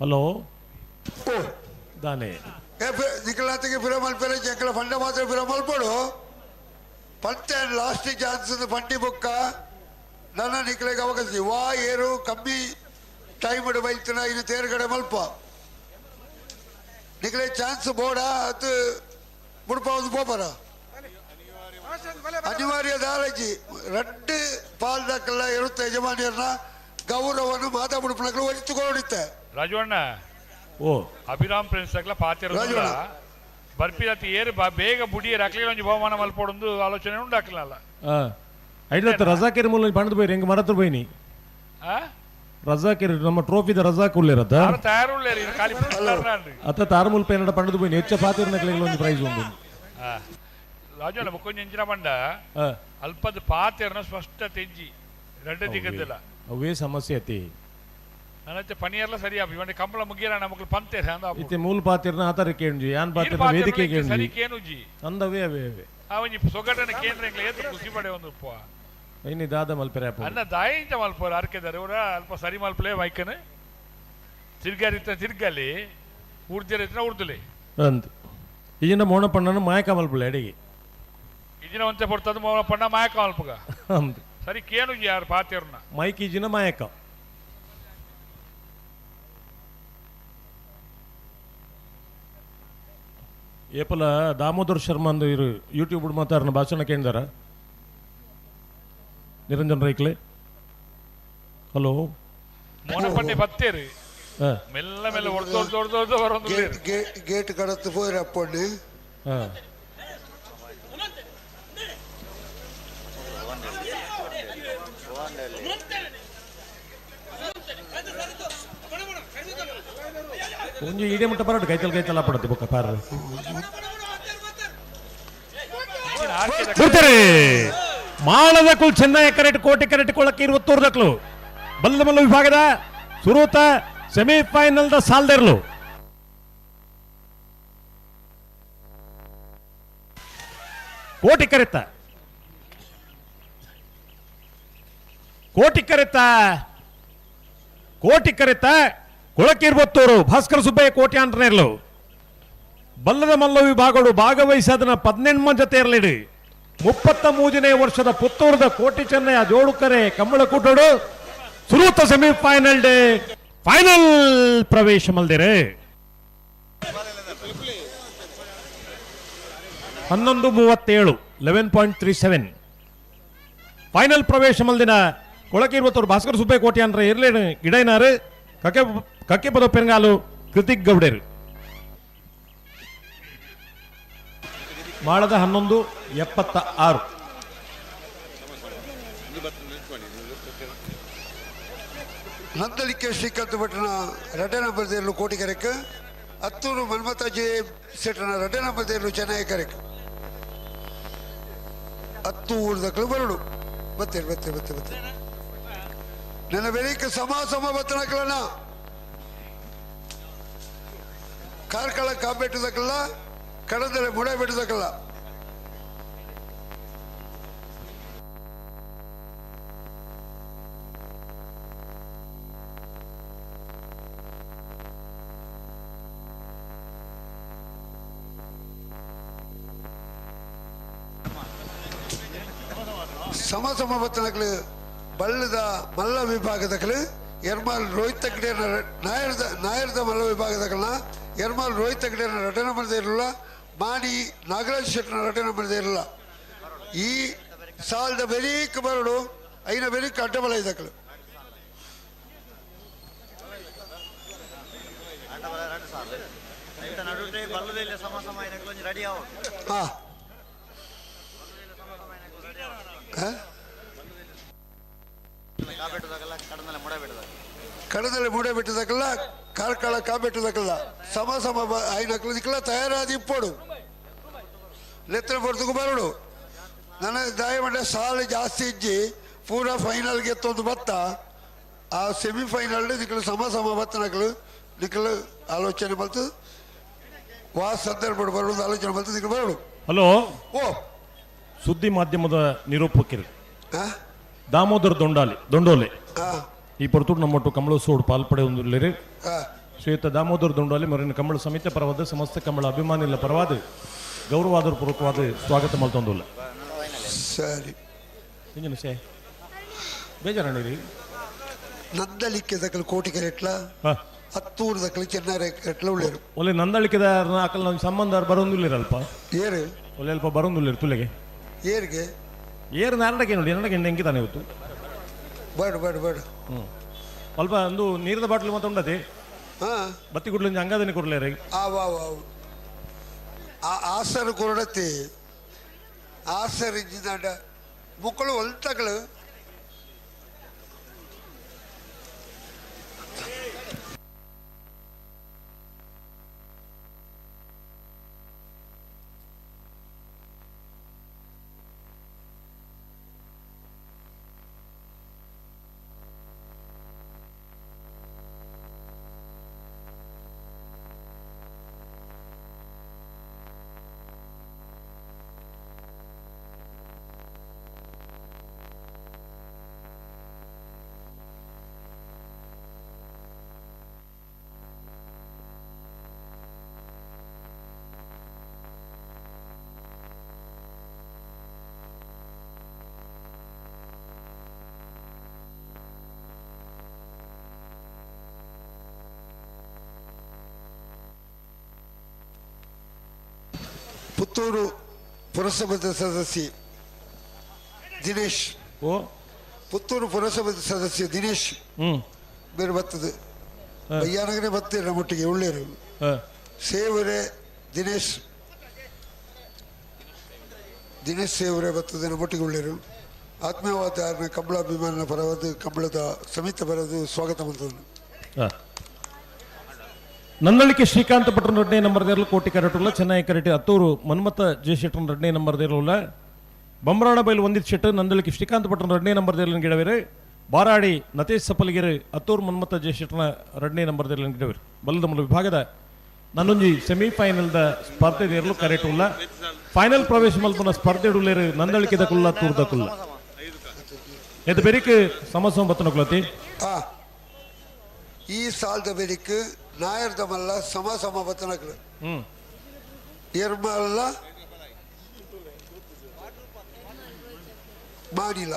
ಹಲೋ ದಾನೆ ನಿಖಲಾತಿಗೆ ಬಿರಮಲ್ ಪೇರೆ ಜಂಕಲ ಫಂಡ ಮಾತ್ರ ಬಿರಮಲ್ ಪೋಡು ಪಂತೆ ಲಾಸ್ಟ್ ಚಾನ್ಸ್ ಪಂಟಿ ಬೊಕ್ಕ ನನ್ನ ನಿಖಲೆಗೆ ಅವಕಾಶ ವಾ ಏರು ಕಮ್ಮಿ ಟೈಮ್ ಬೈಲ್ತನ ಇನ್ನು ತೇರ್ಗಡೆ ಮಲ್ಪ ನಿಕ್ಲೆ ಚಾನ್ಸ್ ಬೋಡ ಅದು ಮುಡುಪ ಒಂದು ಪೋಪರ ಅನಿವಾರ್ಯ ದಾಲಜಿ ರಡ್ಡು ಪಾಲ್ದಕ್ಕೆಲ್ಲ ಇರುತ್ತೆ ಯಜಮಾನಿಯರ್ನ ಗೌರವವನ್ನು ಮಾತಾ ಮುಡುಪನಗಳು ಒಲಿತುಕೊಂಡಿತ್ತೆ. ರಾಜವಣ್ಣ ಓ ಅಭಿರಾಮ್ ಪ್ರಿನ್ಸ್ ಅಕ್ಲ ಪಾತಿರ ರಾಜವಣ್ಣ. ಬರ್ಪಿದತಿ ಏರು ಬೇಗ ಬುಡಿಯರ್ ಅಕ್ಲಿ ಒಂಜಿ ಬಹುಮಾನ ಮಲ್ಪೊಡೊಂದು ಆಲೋಚನೆ ಉಂಡು ಅಕ್ಲಲ್ಲ. ಐಡ್ಲತ್ತ ರಜಾಕಿರ್ ಮೂಲ ಪಂಡದು ಪೋಯಿರಿ ಎಂಕ್ ಮರತ್ರ ಪೋಯಿನಿ. ಆ? ರಜಾಕಿರ್ ನಮ್ಮ ಟ್ರೋಫಿದ ರಜಾಕ್ ಉಲ್ಲೇರತ್ತ ಆರು ತಯಾರುಳ್ಳೇರು ಇದು ಖಾಲಿ ಪುಸ್ತಕ ಅತ್ತ ತಾರಮೂಲ್ ಪೇನಡ ಪಂಡದು ಪೋಯಿನಿ ಹೆಚ್ಚ ಪಾತಿರ್ನಕ್ಲೆಗ್ ಒಂಜಿ ಪ್ರೈಸ್ ಉಂಡು. ರಾಜವಣ್ಣ ಬೊಕ್ಕೊಂಜಿ ಎಂಚಿನ ಪಂಡ ಅಲ್ಪದ ಪಾತೆರ್ನ ಸ್ಪಷ್ಟ ತೆಂಜಿ ರಡ್ಡ ದಿಗದಿಲ್ಲ. ಅವೇ ಸಮಸ್ಯೆ ಅತಿ ನನತ್ತೆ ಪನಿಯರ್ಲ ಸರಿ ಆಪಿ ಇವಂಡೆ ಕಂಬಳ ಮುಗಿಯರ ನಮಕ್ಲು ಪಂತೇರ್ ಅಂದ ಇತ್ತೆ ಮೂಲ ಪಾತಿರ್ನ ಆತರ ಕೇಂಜಿ ಯಾನ್ ಪಾತಿರ್ನ ವೇದಿಕೆ ಸರಿ ಕೇಂಜಿ ಕೇನುಜಿ ಅಂದವೇ ಅವೇ ಅವೇ ಆ ಒಂಜಿ ಸೊಗಟನ ಕೇಂದ್ರ ಎಂಕ್ಲೆ ಏತ್ ಖುಷಿ ಪಡೆ ಒಂದು ಉಪ್ಪ ಇನ್ನು ದಾದ ಮಲ್ಪೆರೆ ಆಪುಂಡು. ಅನ್ನ ದಾಯಿಂಚ ಮಲ್ಪೋರು ಅರ್ಕೆದಾರೆ ಅವರ ಅಲ್ಪ ಸರಿ ಮಲ್ಪಲೆ ಮೈಕನ್ ತಿರ್ಗಾರಿತ್ತ ತಿರ್ಗಲಿ ಉರ್ದಿರ ಉರ್ದುಲಿ ಅಂದ್ ಈಜಿನ ಮೋಣ ಪಣ್ಣನ ಮಾಯಕ ಮಲ್ಪುಲೆ ಅಡಿಗೆ ಇಜಿನ ಒಂತೆ ಪೊರ್ತದ ಮೋಣ ಪಣ್ಣ ಮಾಯಕ ಮಲ್ಪಗ ಅಂದ್ ಸರಿ ಕೇನುಜಿ ಯಾರು ಪಾತಿರ್ನ ಮೈಕ್ ಈಜಿನ ಮಾಯಕ ಏಪಲ ದಾಮೋದರ್ ಶರ್ಮಾ ಅಂದು ಇರು ಯೂಟ್ಯೂಬ್ ಮಾತಾರನ ಭಾಷಣ ಕೇಂದ್ರ ನಿರಂಜನ್ ರೈಕ್ಲೆ ಹಲೋ ಮೋನಪಣ್ಣೆ ಬತ್ತೇರಿ ಮೆಲ್ಲ ಮೆಲ್ಲ ಒಡ್ದು ಒಡ್ದು ಒಡ್ದು ಒಡ್ದು ಬರೋದು ಗೇಟ್ ಗೇಟ್ ಗೇಟ್ ಕಡತ್ತು ಪೋಯಿರ ಅಪ್ಪಣ್ಣು. ಒಂಜಿ ಇಡೇ ಮುಟ್ಟ ಬರಡು ಕೈತಲ್ ಕೈತಲ್ ಪಡತ್ತೆ ಬೊಕ್ಕ ಪಾರ ಬಿಡ್ತಾರೆ ಮಾಳದ ಕುಲ್ ಚೆನ್ನೈ ಕರೆಟ್ ಕೋಟೆ ಕರೆಟ್ ಕೊಳಕ್ಕೆ ಇರುವತ್ತೂರು ದಕ್ಲು ಬಲ್ಲಮಲ್ಲ ವಿಭಾಗದ ಸುರೂತ ಸೆಮಿಫೈನಲ್ the ಸಾಲ್ದೆರ್ಲು ಕೋಟಿ ಕರೆತ ಕೋಟಿ ಕರೆತ ಕೋಟಿ ಕರೆತ ಕೊಳಕಿರ್ಬತ್ತೂರು ಭಾಸ್ಕರ ಸುಬ್ಬಯ್ಯ ಕೋಟಿ ಅಂಟನೇರ್ಲು ಬಲ್ಲದ ಮಲ್ಲ ವಿಭಾಗಗಳು ಭಾಗವಹಿಸದನ 18 ಜೊತೆ ಇರಲಿಡಿ 33ನೇ ವರ್ಷದ ಪುತ್ತೂರದ ಕೋಟಿ ಚೆನ್ನಯ್ಯ ಜೋಡುಕರೆ ಕಂಬಳಕೂಟೋಡು ಸುರೂತ ಸೆಮಿಫೈನಲ್ ಡೇ ಫೈನಲ್ ಪ್ರವೇಶ ಮಲ್ದಿರೆ. 11:37 11.37 ಫೈನಲ್ ಪ್ರವೇಶ ಮಲ್ದಿನ ಕೊಳಕಿರ್ಬತ್ತೂರು ಭಾಸ್ಕರ ಸುಬ್ಬಯ್ಯ ಕೋಟಿ ಅಂದ್ರೆ ಇರ್ಲೇನು ಗಿಡೈನಾರು ಕಕ್ಕೆ ಕಕ್ಕೆ ಪದ ಪೆರಂಗಾಲು ಕೃತಿಕ್ ಗೌಡೇರು ಮಾಳದ 11:76. ನಂದಳಿಕೆ ಶ್ರೀಕಾಂತ್ ಭಟ್ನ ರಡ್ಡ ನಂಬರ್ ದೇರ್ಲು ಕೋಟಿಕರೆಕ್ ಹತ್ತೂರು ಮನ್ಮಥ ಜೆ ಸೆಟ್ನ ರಡ್ಡ ನಂಬರ್ ದೇರ್ಲು ಚೆನ್ನೈ ಕರೆಕ್ ಹತ್ತೂರು ದಕ್ಕಲು ಬರಡು ಬತ್ತೇರು ಬತ್ತೇರು ಬತ್ತೆ ಬತ್ತೆ ನನ್ನ ಬೆಳಿಗ್ಗೆ ಸಮ ಸಮ ಬತ್ತನಕ್ಕಲನ ಕಾರ್ಕಳ ಕಾಬೆಟ್ಟದಕ್ಕಲ್ಲ ಕಡದಲೆ ಮುಡೆ ಬೆಟ್ಟದಕ್ಕಲ್ಲ. ಸಮ ಸಮ ಬತ್ತನಕ್ಕಲು ಬಲ್ಲದ ಮಲ್ಲ ವಿಭಾಗದಕ್ಕಲು ಎರ್ಮಾಲ್ ರೋಹಿತ್ ತಗ್ಗಡಿಯನ್ನ ನಾಯರ್ದ ನಾಯರ್ದ ಮಲ್ಲ ವಿಭಾಗದಕ್ಕಲ್ಲ ಎರ್ಮಾಲ್ ರೋಹಿತ್ ತಗ್ಗಡಿಯನ್ನ ರಟನೆ ಮಾಡದೇ ಇರಲಿಲ್ಲ, ಮಾಣಿ ನಾಗರಾಜ್ ಶೆಟ್ಟನ ರಟನೆ ಮಾಡದೇ ಇರಲಿಲ್ಲ. ಈ ಸಾಲದ ಬೆರೀಕ್ ಬರಡು ಐನ ಬೆರೀಕ್ ಅಡ್ಡಬಲ ಇದಕ್ಕಲು. ಹಾ ಕಡದಲ್ಲಿ ಮೂಡೆ ಬಿಟ್ಟದಕ್ಕಲ್ಲ ಕಾರ್ಕಳ ಕಾಬೆಟ್ಟದಕ್ಕಲ್ಲ ಸಮ ಸಮ ಐನಕ್ಕಲ ದಿಕ್ಕಲ್ಲ ತಯಾರಾದಿ ಇಪ್ಪೋಡು ಲೆತ್ರ ಪೊರ್ತುಕು ಬರಡು ನನ್ನ ದಯಮಂಡ ಸಾಲು ಜಾಸ್ತಿ ಇಜ್ಜಿ ಪೂರಾ ಫೈನಲ್ಗೆ ಎತ್ತೊಂದು ಬತ್ತ ಆ ಸೆಮಿಫೈನಲ್ ದಿಕ್ಕಲು ಸಮ ಸಮ ಬತ್ತನಕಲು ದಿಕ್ಕಲು ಆಲೋಚನೆ ಬಲ್ತು ವಾ ಸಂದರ್ಭ ಬರೋದು ಆಲೋಚನೆ ಬಲ್ತು ದಿಕ್ಕಲು ಬರಡು. ಹಲೋ ಓ ಸುದ್ದಿ ಮಾಧ್ಯಮದ ನಿರೂಪಕರು ದಾಮೋದರ್ ದೊಂಡೋಲೆ ಈ ಪೊರ್ತುಡು ನಮ್ಮೊಟ್ಟು ಕಮಲೋತ್ಸವ ಪಾಲ್ಪಡೆ ಹೊಂದಿರಲಿರಿ. ಶ್ರೀಯುತ ದಾಮೋದರ್ ದೊಂಡೋಲೆ ಮರಿನ ಕಮಲ ಸಮಿತಿ ಪರವಾದ ಸಮಸ್ತ ಕಮಲ ಅಭಿಮಾನಿಗಳ ಪರವಾದ ಗೌರವಾದರ ಪೂರ್ವಕವಾದ ಸ್ವಾಗತ ಮಲ್ತೊಂದುಲ್ಲ. ಸರಿ ಇಂಜಿನ ಸೇ ಬೇಜಾರಣ್ಣಿರಿ. ನಂದಳಿಕೆ ದಕಲು ಕೋಟಿ ಕರೆಟ್ಲ ಹತ್ತೂರು ದಕಲು ಚೆನ್ನಾರೆ ಕರೆಟ್ಲ ಉಳ್ಳೇರು. ಒಳ್ಳೆ ನಂದಳಿಕೆದ ಅಕಲ್ ನಮ್ಮ ಸಂಬಂಧ ಬರೋಂದಿಲ್ಲಿರಲ್ಪ. ಏರು ಒಳ್ಳೆ ಅಲ್ಪ ಬರೋಂದಿಲ್ಲಿರು ತುಲೆಗೆ. ಏರಿಗೆ ಏರು ನಾರಡಕ್ಕೆ ನೋಡಿ ಎರಡಕ್ಕೆ ಎಂಕಿತಾನೆ ಇವತ್ತು. ಬೇಡ ಬೇಡ ಬೇಡ. ಹ್ಞೂ ಅಲ್ಪ ಒಂದು ನೀರಿನ ಬಾಟ್ಲು ಮತ್ತೆ ಉಂಡತಿ. ಬತ್ತಿ ಗುಡ್ಲು ಹಂಗಾದನೆ ಕೊಡ್ಲೇರಿ. ಆಸರು ಕೊರಡತಿ ಆಸರು ಇಂಜಿನಾಡ ಮುಕ್ಕಳು ಒಲ್ತಗಳು. ಪುತ್ತೂರು ಪುರಸಭೆದ ಸದಸ್ಯ ದಿನೇಶ್. ಓ ಪುತ್ತೂರು ಪುರಸಭೆದ ಸದಸ್ಯ ದಿನೇಶ್ ಬೇರೆ ಬರ್ತದೆ ಬಯ್ಯಾನಗರೇ ಬರ್ತೀರಿ ನಮ್ಮೊಟ್ಟಿಗೆ ಒಳ್ಳೆಯರು. ಸೇವರೆ ದಿನೇಶ್ ದಿನೇಶ್ ಸೇವರೆ ಬರ್ತದೆ ನಮ್ಮೊಟ್ಟಿಗೆ ಒಳ್ಳೆಯರು. ಆತ್ಮೀಯವಾದ ಕಂಬಳ ಅಭಿಮಾನ ಪರವಾದ ಕಂಬಳದ ಸಮಿತಿ ಬರೋದು ಸ್ವಾಗತ ಮಾಡ್ತದೆ. ನಂದಳಿಕೆ ಶ್ರೀಕಾಂತ್ ಭಟ್ರನ್ ரெட்டே ನಂಬರ್ தேர்ல ಕೋಟಿ ಕರೆಟುಲ್ಲ ಚೆನ್ನೈ ಕರೆಟಿ ಅತ್ತೂರು ಮನ್ಮಥ ಜಯಶೆಟ್ಟನ್ ரெட்டே ನಂಬರ್ தேர்ல ಬೊಮ್ರಾಣಬೈಲ್ ಒಂದಿತ್ ಶೆಟ್ಟು ನಂದಳಿಕೆ ಶ್ರೀಕಾಂತ್ ಭಟ್ರನ್ ரெட்டே ನಂಬರ್ தேர்ல ಗಿಡವೇರು ಬಾರಾಡಿ ನತೇಶ್ ಸಪಲಗಿರಿ ಅತ್ತೂರು ಮನ್ಮಥ ಜಯಶೆಟ್ಟನ ரெட்டே ನಂಬರ್ தேர்ல ಗಿಡವೇರು ಬಲ್ಲದಮಲ ವಿಭಾಗದ ನನ್ನೊಂಜಿ ಸೆಮಿಫೈನಲ್ದ ಸ್ಪರ್ಧೆ ದೇರ್ಲು ಕರೆಟುಲ್ಲ ಫೈನಲ್ ಪ್ರವೇಶ ಮಲ್ಪನ ಸ್ಪರ್ಧೆ ಉಳ್ಳೇರು ನಂದಳಿಕೆದ ಕುಲ್ಲ ತೂರ್ದ ಕುಲ್ಲ ಎದು ಬೆರಿಕ್ ಸಮಸ್ಯೆ ಬತ್ತನ ಕುಲತಿ. ಈ ಸಾಲದ ಬೆರಿಕ್ ನಾಯರ್ದಮಲ್ಲ ಸಮ ಸಮ ಬತ್ತನಕಲು ಎರ್ಮಲ್ಲ ಮಾಣಿಲ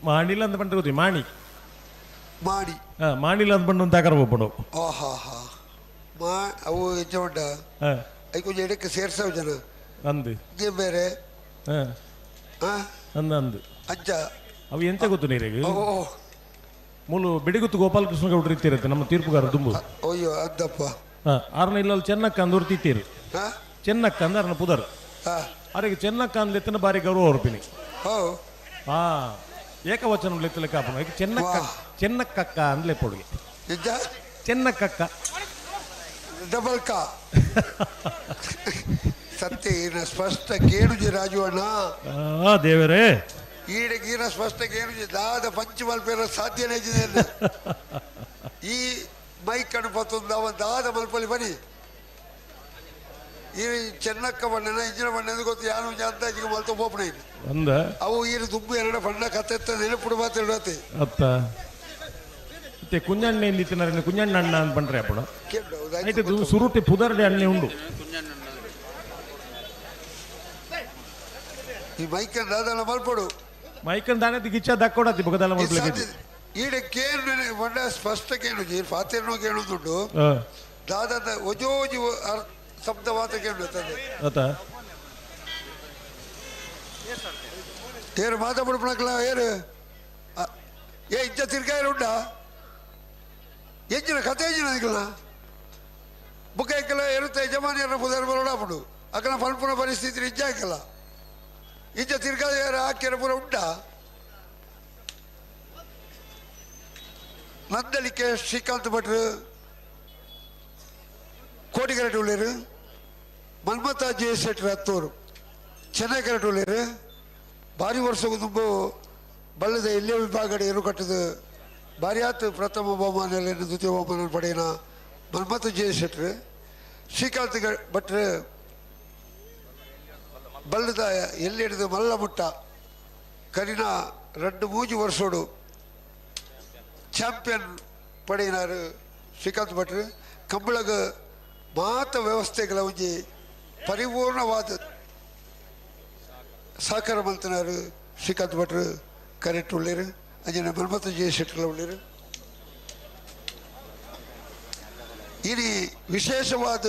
ಮಾಣಿಲ ಅಂತ ಪಂಡ ಗೊತ್ತಿ ಮಾಣಿ ಮಾಣಿ ಮಾಣಿಲ ಅಂತ ಪಂಡ ಒಂದು ಹೋಗ್ಬಿಡು. ಆಹಾ ಹಾ ಮಾ ಅವು ಹೆಚ್ಚ ಉಂಟ ಐಕೊಂಚ ಕೊಂಚ ಎಡಕ್ಕೆ ಸೇರ್ಸವ್ ಜನ ಅಂದು ಬೇರೆ ಅಂದ ಅಂದು ಅಂಚ ಅವು ಎಂತ ಗೊತ್ತು ನೀರಿಗೆ ಮೂಲು ಬಿಡಿಗುತ್ತು ಗೋಪಾಲಕೃಷ್ಣ ಗೌಡ್ರು ಇತ್ತಿರತ್ತೆ ನಮ್ಮ ತೀರ್ಪುಗಾರ ದುಂಬು. ಅಯ್ಯೋ ಅದಪ್ಪ ಆರ್ನ ಇಲ್ಲ ಚೆನ್ನಕ್ಕ ಅಂದೂರು ತಿತ್ತೀರು ಚೆನ್ನಕ್ಕ ಅಂದ ಅರ್ನ ಪುದರ್ ಅರೆಗೆ ಚೆನ್ನಕ್ಕ ಅಂದ್ಲೆತ್ತನ ಬಾರಿ ಗೌರವ ಹೊರಪಿನಿ. ಹಾ ಏಕವಚನ ಲೆತ್ತಲೆ ಕಾಪಣ ಚೆನ್ನಕ್ಕ ಚೆನ್ನಕ್ಕಕ್ಕ ಅಂದ್ಲೆ ಪೊಡುಗೆ ಚೆನ್ನಕ್ಕಕ್ಕ ಡಬಲ್ ಕಾ ಸತ್ಯ ಸ್ಪಷ್ಟ ಕೇಳುಜಿ ರಾಜು ಅಣ್ಣ ದೇವರೇ ಈಡ ಗೀನ ಸ್ಪಷ್ಟ ಕೇಳುಜಿ ದಾದ ಪಂಚ ಮಲ್ಪೇರ ಸಾಧ್ಯನೇ ಈ ಮೈಕ್ ಅನ್ನು ಪತ್ತೊಂದು ಅವ ದಾದ ಮಲ್ಪಲಿ ಬನ್ನಿ ಈ ಚೆನ್ನಕ್ಕ ಬಣ್ಣನ ಇಂಜಿನ ಬಣ್ಣ ಗೊತ್ತು ಯಾನು ಅಂದಾಜಿಗೆ ಮಲ್ತ ಪೋಪಣ ಅಂದ ಅವು ಈರು ದುಂಬು ಎರಡು ಬಣ್ಣ ಕತ್ತೆತ್ತ ನೆನಪುಡು ಮಾತಾಡುತ್ತೆ ಅತ್ತ ಮತ್ತೆ ಕುಂಜಣ್ಣ ಎಂದಿತ್ತಿನ ಕುಂಜಣ್ಣ ಅಣ್ಣ ಅಂತ ಬಂಡ್ರೆ ಅಪ್ಪಣ ಆಯ್ತು ಸುರುಟಿ ಪುದರ್ಡೆ ಅಣ್ಣೆ ಉಂಡು ಈ ಮೈಕನ್ ದಾದನ ಮಲ್ಪಡು ಮೈಕನ್ ದಾನೆ ಗಿಚ್ಚ ದಕ್ಕೊಡತಿ ಬೊಗದಲ್ಲ ಮಲ್ಪಲಿಕ್ಕೆ ಈಡ ಕೇನು ಬಣ್ಣ ಸ್ಪಷ್ಟ ಕೇಳು ಫಾತೇರ್ನೋ ಕೇಳುದುಂಡು ದಾದನ ಒಜೋಜಿ ಶಬ್ದ ಮಾತ್ರ ಕೇಳು ಅತ್ತ ಏರು ಮಾತಾಡ್ಬಿಡ್ಪಣಕ್ಕಲ್ಲ ಏರು ಏ ಇಂಚ ತಿರ್ಗಾಯರು ಉಂಡಾ ಎಂಜಿನ ಕತೆ ಎಂಜಿನ ಅದಕ್ಕೆಲ್ಲ ಬುಕ್ಕ ಎಕ್ಕಲ್ಲ ಎರುತ್ತೆ ಯಜಮಾನಿಯರ ಪುದರ್ ಬರೋಡಾಪಡು ಅಕ್ಕನ ಪಲ್ಪುನ ಪರಿಸ್ಥಿತಿ ಇಂಚ ಹಾಕಲ್ಲ ಇಂಚ ತಿರ್ಗಾದ ಯಾರು ಹಾಕ್ಯರ ಪೂರ ಉಂಟಾ. ನಂದಳಿಕೆ ಶ್ರೀಕಾಂತ್ ಭಟ್ರು ಕೋಟಿಗರಟೆ ಉಳ್ಳೇರು ಮನ್ಮಥ ಜೆ ಶೆಟ್ಟರ್ ಹತ್ತೂರು ಚೆನ್ನೈ ಕರಟೆ ಉಳ್ಳೇರು ಭಾರಿ ವರ್ಷಕ್ಕೂ ತುಂಬ ಬಲ್ಲದ ಎಲ್ಲೇ ವಿಭಾಗಡೆ ಎರು ಕಟ್ಟದ ಭಾರಿ ಆತು ಪ್ರಥಮ ಬಹುಮಾನ ದ್ವಿತೀಯ ಬಹುಮಾನ ಪಡೆಯನ ಮನ್ಮಥ ಜೆ ಶೆಟ್ಟರು ಶ್ರೀಕಾಂತ್ ಭಟ್ರು ಬಲ್ಲದ ಎಲ್ಲಿ ಹಿಡಿದು ಮಲ್ಲ ಮುಟ್ಟ ಕರಿನ 2 3 ವರ್ಷೋಡು ಚಾಂಪಿಯನ್ ಪಡೆಯಿನಾರು ಶ್ರೀಕಾಂತ್ ಭಟ್ರು. ಕಂಬಳಗ ಮಾತ ವ್ಯವಸ್ಥೆಗಳ ಒಂಜಿ ಪರಿಪೂರ್ಣವಾದ ಸಹಕಾರ ಮಂತನಾರು ಶ್ರೀಕಾಂತ್ ಭಟ್ರು ಕರೆಕ್ಟ್ ಉಳ್ಳೇರು. ಅಂಜನೆ ಮನ್ಮಥ ಜಯ ಶೆಟ್ಟರ್ಲ ಉಳ್ಳೇರು. ಇನಿ ವಿಶೇಷವಾದ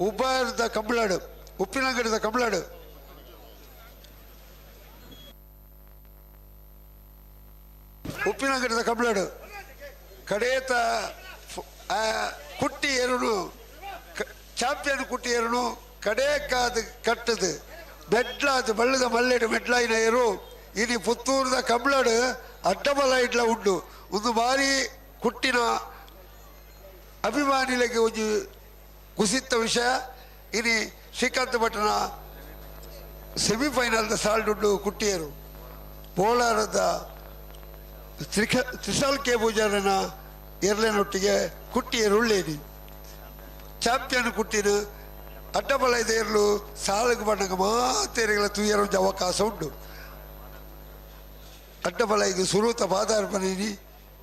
ಉಬ್ಬಾರದ ಕಂಬಳಾಡು, ಉಪ್ಪಿನಂಗಡಿದ ಕಂಬಳಾಡು ಉಪ್ಪಿನಂಗಡಿದ ಕಂಬಳಾಡು ಕಡೇತ ಕುಟ್ಟಿ ಏರುನು, ಚಾಂಪಿಯನ್ ಕುಟ್ಟಿ ಏರುನು ಕಡೇಕಾದ ಕಟ್ಟದು ಮೆಡ್ಲಾದ ಬಳ್ಳದ ಮಲ್ಲೆಡು ಮೆಡ್ಲಾಯಿನ ಏರು ಇನಿ ಪುತ್ತೂರದ ಕಂಬಳಾಡು ಅಡ್ಡಬಲ ಇಡ್ಲ ಉಂಡು. ಒಂದು ಬಾರಿ ಕುಟ್ಟಿನ ಅಭಿಮಾನಿಗಳಿಗೆ ಒಂಜಿ ಕುಸಿತ ವಿಷಯ. ಇನಿ ಶ್ರೀಕಾಂತ್ ಭಟ್ಟನ ಸೆಮಿಫೈನಲ್ದ ಸಾಲ್ಡುಂಡು ಕುಟ್ಟಿಯರು ಬೋಳಾರದ ತ್ರಿಶಾಲ್ ಕೆ ಪೂಜಾರನ ಎರ್ಲೆನೊಟ್ಟಿಗೆ ಕುಟ್ಟಿಯರು ಉಳ್ಳೇನಿ ಚಾಂಪಿಯನ್ ಕುಟ್ಟಿನ ಅಡ್ಡಬಲ ಇದೆ ಇರಲು ಸಾಲುಗು ಬಣ್ಣಗ ಮಾತೇರಿಗಳ ತುಯ್ಯರ ಒಂಜಿ ಅವಕಾಶ ಉಂಟು. ಅಡ್ಡಬಲ ಈಗ ಸುರೂತ ಬಾದಾರ್ಪಣಿ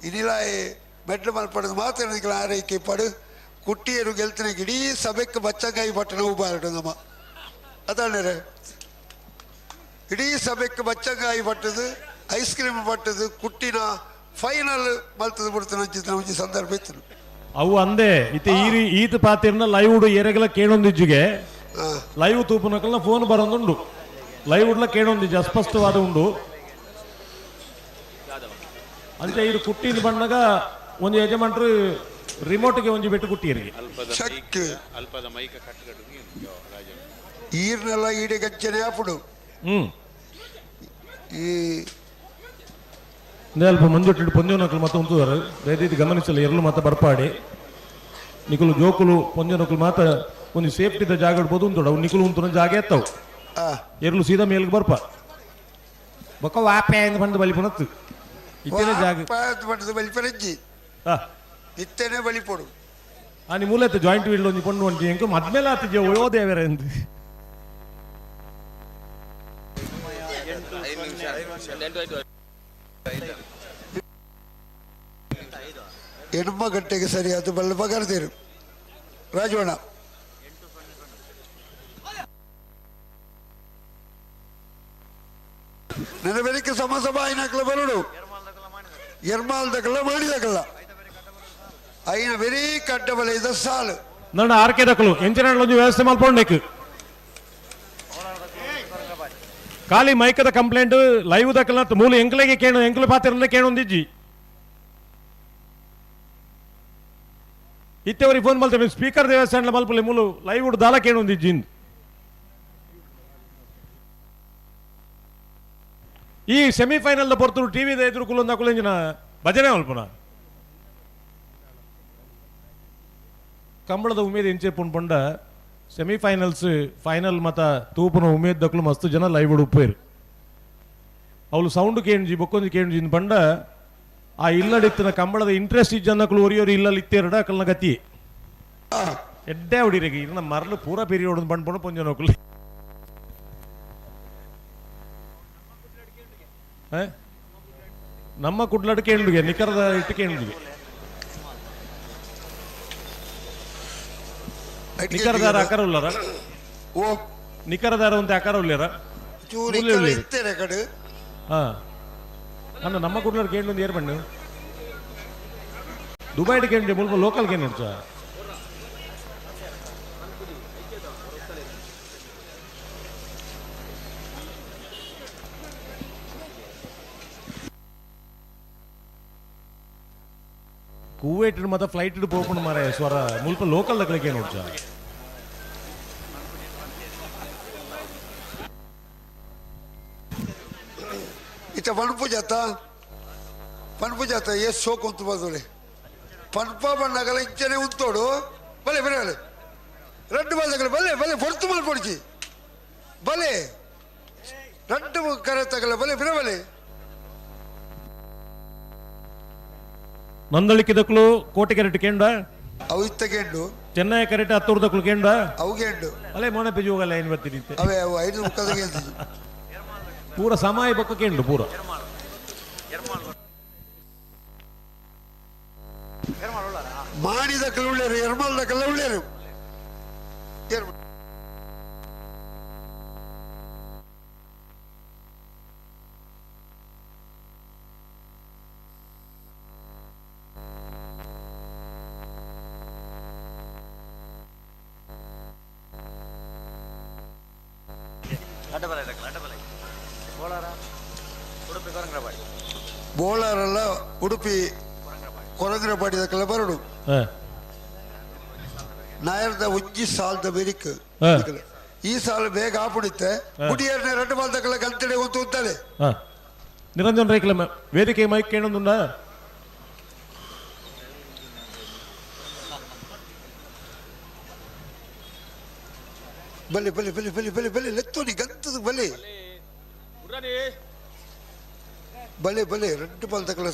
ಇನಿಲಾಯೆ ಮೆಡ್ಲು ಮಲ್ಪಡದು ಮಾತ್ರ ಆರೈಕೆ ಪಡು ಕುಟ್ಟಿಯರು ಗೆಲ್ತಿನ ಇಡೀ ಸಭೆಗೆ ಬಚ್ಚಂಗಾಯಿ ಪಟ್ಟಣ ಉಬಾರಡು ನಮ್ಮ ಅದಾಣರೆ ಇಡೀ ಸಭೆಗೆ ಬಚ್ಚಂಗಾಯಿ ಪಟ್ಟದು ಐಸ್ ಕ್ರೀಮ್ ಪಟ್ಟದು ಕುಟ್ಟಿನ ಫೈನಲ್ ಮಲ್ತದ ಬಿಡ್ತಾನೆ ಅಂಚಿನ ಒಂಜಿ ಸಂದರ್ಭ ಇತ್ತು. ಅವು ಅಂದೆ ಇತ್ತೆ ಈರಿ ಈತ ಪಾತಿರ್ನ ಲೈವ್ ಏರೆಗಲ ಕೇಳೊಂದಿಜ್ಜಿಗೆ ಲೈವ್ ತೂಪುನಕಲ್ನ ಫೋನ್ ಬರೋದುಂಡು ಲೈವ್ ಉಡ್ಲ ಕೇಳೊಂದಿಜ್ಜಿ ಅಸ್ಪಷ್ಟವಾದ ಉಂಡು. ಅಂಚೆ ಇರು ಕುಟ್ಟಿನ ಬಣ್ಣಗ ಒಂದು ಯಜಮಾನ್ರು ರಿಮೋಟ್ಗೆ ಒಂಜಿ ಬೆಟ್ಟು ಕುಟ್ಟಿಯರಿಗೆ ಅಲ್ಪದ ಮೈಕ ಕಟ್ಟುಗಟ್ಟು ಈರ್ನೆಲ್ಲ ಈಡೆ ಗಂಚನೆ ಆಪುಡು. ಈ ಅಲ್ಪ ಮಂಜೊಟ್ಟಿಡು ಪೊಂಜೋನಕಲು ಮತ್ತೆ ಉಂತುದಾರು ದಯದೀತಿ ಗಮನಿಸಲು ಎರಲು ಮಾತ ಬರ್ಪಾಡಿ ನಿಕುಲು ಜೋಕುಲು ಪೊಂಜೋನಕುಲು ಮಾತ ಒಂದು ಸೇಫ್ಟಿದ ಜಾಗ ಇಡ್ಬೋದು ಉಂಟು ಅವು ನಿಕುಲು ಉಂಟು ಜಾಗ ಎತ್ತವು ಎರಲು ಸೀದಾ ಮೇಲ್ಗೆ ಬರ್ಪ ಬೊಕ್ಕ ವಾಪೆ ಅಂತ ಬಂದು ಬಲಿಪುನತ್ತು ಇತ್ತೇನೆ ಜಾಗ ಬಂದು ಬಲಿಪನಜ್ಜಿ ಇತ್ತೇನೆ ಬಲಿಪೊಡು ಆ ನಿಮ್ಮ ಮೂಲ ಜಾಯಿಂಟ್ ವೀಲ್ ಒಂಜಿ ಪೊಣ್ಣು ಒಂಜಿ ಎಂಕು ಮದ್ಮೇಲೆ ಆತ ಜೋ ದೇವರ ಎಂದು ಎಣ್ಮ ಗಂಟೆಗೆ ಸರಿಯಾದ ಬಲ್ಲ ಬಗರ್ದಿರು ರಾಜವಣ ನನ್ನ ಬೆಳಿಗ್ಗೆ ಸಮ ಸಮ ಐನಾಕ್ಲ ಬರುಡು ಎರ್ಮಾಲ್ದಕಲ್ಲ ಮಾಡಿದಕಲ್ಲ ಐನ ವೆರಿ ಕಡ್ಡಬಲ ಇದ ಸಾಲು ನನ್ನ ಆರ್ಕೆ ದಕ್ಕಲು ಎಂಚಿನ ಒಂಜಿ ವ್ಯವಸ್ಥೆ ಮಲ್ಪೊಂಡೇಕು ಖಾಲಿ ಮೈಕದ ಕಂಪ್ಲೇಂಟ್ ಲೈವ್ ದಕ್ಕಲ ಮೂಲ ಎಂಕ್ಲೆಗೆ ಕೇಣು ಎಂಕ್ಲು ಪಾತಿರಂದ್ರೆ ಕೇಣೊಂದಿಜ್ಜಿ ಇತ್ತೆವರಿಗೆ ಫೋನ್ ಮಲ್ತೆ ಸ್ಪೀಕರ್ ದೇವಸ್ಥಾನ ಮಲ್ಪಲೆ ಮೂಲು ಲೈವ್ ದಾಲ ಕೇಣೊಂದಿಜ್ಜಿ ಈ ಸೆಮಿಫೈನಲ್ ಪೊರ್ತುಡು ಟಿವಿ ಎದುರು ಕುಲೊಂದು ಅಕುಲೆಂಜಿನ ಭಜನೆ ಮಲ್ಪುನ ಕಂಬಳದ ಉಮೇದ್ ಎಂಚೆ ಪುಂಡ ಸೆಮಿಫೈನಲ್ಸ್ ಫೈನಲ್ ಮತ ತೂಪುನ ಉಮೇದ್ ದಕ್ಕಲು ಮಸ್ತ್ ಜನ ಲೈವ್ ಉಪ್ಪೇರು ಅವಳು ಸೌಂಡ್ ಕೇಂಜಿ ಬೊಕ್ಕೊಂಜಿ ಕೇಂಜಿ ಪಂಡ ಆ ಇಲ್ಲಡಿತ್ತಿನ ಕಂಬಳದ ಇಂಟ್ರೆಸ್ಟ್ ಇಜ್ಜನ್ನಕಲು ಒರಿಯೋರು ಇಲ್ಲಲ್ಲಿ ಇತ್ತೇರಡ ಅಕಲ್ನ ಗತಿ ಎಡ್ಡೆ ಹೊಡಿರಿಗೆ ಇನ್ನ ಮರಳು ಪೂರ ಪೀರಿಯೋಡ್ ಬಂಡ್ ಪಂಡ ಪೊಂಜನೋಕುಲು ನಮ್ಮ ಕುಡ್ಲಡ್ ಕೇಳಿಗೆ ನಿಖರದ ಇಟ್ಟು ಕೇಳಿದ್ವಿ ನಿಖರದಾರ ಆಕಾರ ಉಳ್ಳಾರ ಓ ನಿಖರದಾರ ಒಂದು ಆಕಾರ ಉಳ್ಳಾರ ಹಾ ಅಣ್ಣ ನಮ್ಮ ಕುಡ್ಲಡ್ ಕೇಳಿ ಏರ್ ಬಣ್ಣು ದುಬೈಡ್ ಕೇಳಿ ಮುಲ್ಪ ಲೋಕಲ್ ಕೇಳಿ ನೋಡ್ಸ ಕುವೈಟ್ ಮತ್ತ ಫ್ಲೈಟ್ ಪೋಪುಂಡು ಮಾರೆ ಸ್ವರ ಮುಲ್ಪ ಲೋಕಲ್ ದಕ್ಕಲಿಗೆ ನೋಡ್ಸ ಇತ್ತ ಪಣಪು ಜಾತ ಪಣಪು ಜಾತ ಏಸ್ ಸೋಕು ಉಂತು ಬದಲೆ ಪಣಪ ಬಣ್ಣಗಲ ಇಂಚನೆ ಉಂತೋಡು ಬಲೆ ಬಲೆ ಬಲೆ ರಡ್ಡು ಬಲ್ದಗಲ ಬಲೆ ಬಲೆ ಪೊರ್ತು ಮಲ್ಪೊಡ್ಚಿ ಬಲೆ ರಡ್ಡು ಕರೆ ತಗಲ ಬಲೆ ಬಿರ ಬಲೆ ನಂದಳಿಕೆ ದಕ್ಕಲು ಕೋಟೆ ಕೆರೆಟ್ ಕೇಂಡ ಅವು ಇತ್ತ ಕೇಂಡು ಚೆನ್ನೈ ಕರೆಟ್ ಹತ್ತೂರು ದಕ್ಕಲು ಕೇಂಡ ಅವು ಕೇಂಡು ಅಲ್ಲೇ ಮೋನೆ ಪೆಜು ಹೋಗಲ್ಲ ಏನು ಬರ್ತೀನಿ ಅವೇ ಅವು ಐದು ಮುಕ್ಕದ ಕೇಂದು ಪೂರ ಸಮಯ ಬೊಕ್ಕ ಕೇಂಡು ಪೂರ ಮಾಣಿದ ಉಳ್ಳೇರು ಎರ್ಮಲ್ದ ಕಲ್ಲ ಉಳ್ಳೇರು ಬೋಳಾರಲ್ಲ ಉಡುಪಿ ಕೊರಂಗ್ರಪಾಡಿದ ಕಲ ಬರಡು ನಾಯರ್ದ ಒಂಜಿ ಸಾಲ್ದ ಬೆರಿಕ್ ಈ ಸಾಲ ಬೇಗ ಆಪುಡಿತ್ತೆ ಗುಡಿಯರ್ನ ಎರಡು ಬಾಲ್ದಕಲ ಗಂತಡೆ ಉಂತು ಉಂತಾಳೆ. ನಿರಂಜನ್ ರೈಕ್ಲ ವೇದಿಕೆ ಮೈಕ್ ಕೇಳೊಂದುಂಡ. ಬಲೆ ಬಲೆ ಬಲೆ ಬಲೆ ಬಲೆ ಬಲೆ ಲೆತ್ತೋನಿ ಗಂತದ ಬಲೆ ಬಲೆ ಬಲೆ ಎರಡು ಬಾಲ್ದಕಲ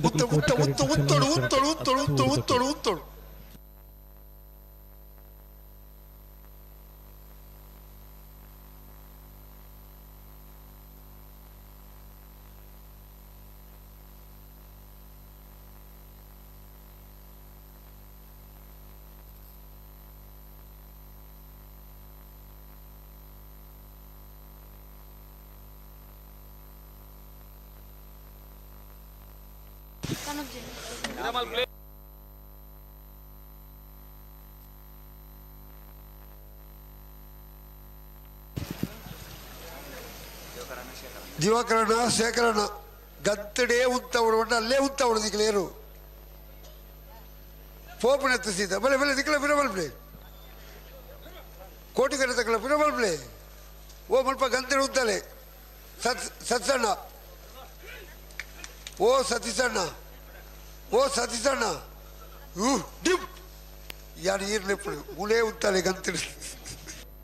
ಉತ್ತ ಉತ್ತ ಉತ್ತ ಉತ್ತೋಡು ಉತ್ತೋಡು ಉತ್ತೋಡು ಉತ್ತೋಡು ಉತ್ತೋಡು ಉತ್ತೋಡು. ದಿವಾಕರಣ ಶೇಖರಣ ಗಂತಡೇ ಉಂತವಡು ಅಲ್ಲೇ ಉಂತವಡು ದಿಕ್ಕಲೇರು ಪೋಪನ ಸೀತ ಬಲೆ ಬಲೆ ದಿಕ್ಕಲ ಬಿರಬಲ್ಪ್ಲೆ ಕೋಟಿಗರ ತಕ್ಕಲ ಬಿರಬಲ್ಪ್ಲೆ ಓ ಮಲ್ಪ ಗಂತಡೆ ಉಂತಲೆ ಸತ್ ಸತ್ಸಣ್ಣ ಓ ಸತೀಸಣ್ಣ ಓ ಸತೀಸಣ್ಣ you drip ಯಾರು ಈರ್ಲೆಪ್ಪಡು ಮುಲೇ ಉಂತಾಲೆ ಗಂತಡೆ.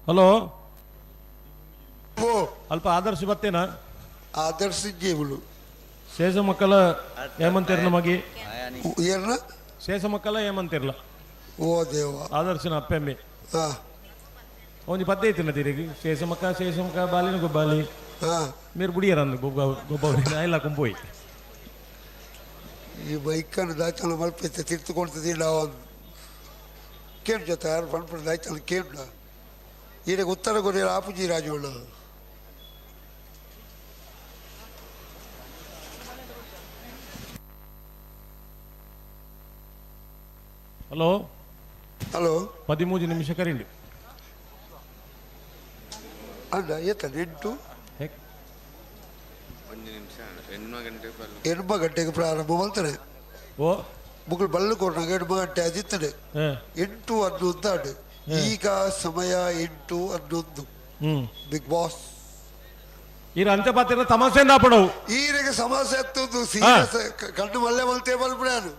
ಹಲೋ ಓ ಅಲ್ಪ ಆದರ್ಶ ಬತ್ತೇನಾ? ಆದರ್ಶ ಜೀವಳು ಶೇಷ ಮಕ್ಕಳ ಏಮಂತಿರ್ಲ ಮಗಿ ಏನ ಶೇಷ ಮಕ್ಕಳ ಏಮಂತಿರ್ಲ ಓ ದೇವ ಆದರ್ಶನ ಅಪ್ಪೆಮ್ಮೆ ಒಂಜಿ ಪದ್ದೆ ಐತಿನ ತಿರುಗಿ ಶೇಷಮಕ್ಕ ಶೇಷಮಕ್ಕ ಬಾಲಿನ ಗೊಬ್ಬಾಲಿ మీరు ಬುಡಿಯರಂದು ಗೊಬ್ಬ ಗೊಬ್ಬ ಇಲ್ಲ ಕುಂಪೋಯ್ ಈ ಬೈಕನ್ನು ದಾಯ್ತನ ಮಲ್ಪೈತೆ ತಿರ್తుಕೊಳ್ತದಿಲ್ಲ ಕೇಳು ಜೊತೆ ಯಾರು ಪನ್ಪುಣ ದಾಯ್ತನ ಕೇಳ ಈಡಗೆ ಉತ್ತರ ಕೊರಿಯರ್ ಆಪುಜಿ ರಾಜವಣ್ಣ. ಹಲೋ ಹಲೋ 13 ನಿಮಿಷ ಕರಿಂಡಿ ಅಲ್ಲ ಏತ 8 8 ಗಂಟೆಗೆ ಪ್ರಾರಂಭ ಮಾಡ್ತಾರೆ. ಓ ಮುಗುಳು ಬಲ್ಲು ಕೊಡ್ನಾಗ 8 ಗಂಟೆ ಅದಿತ್ತದೆ 8:11 ಆಡು. ಈಗ ಸಮಯ 8:11. ಬಿಗ್ ಬಾಸ್ ಈರ ಅಂಚೆ ಪಾತ್ರ ತಮಾಷೆ ಪಡವು ಈರೆಗೆ ಸಮಸ್ಯೆ ಎತ್ತುದು ಸೀರಿಯಸ್ ಕಣ್ಣು ಮಲ್ಲೆ ಮಲ್ತೆ ಬಲ್ಬಿಡಾನು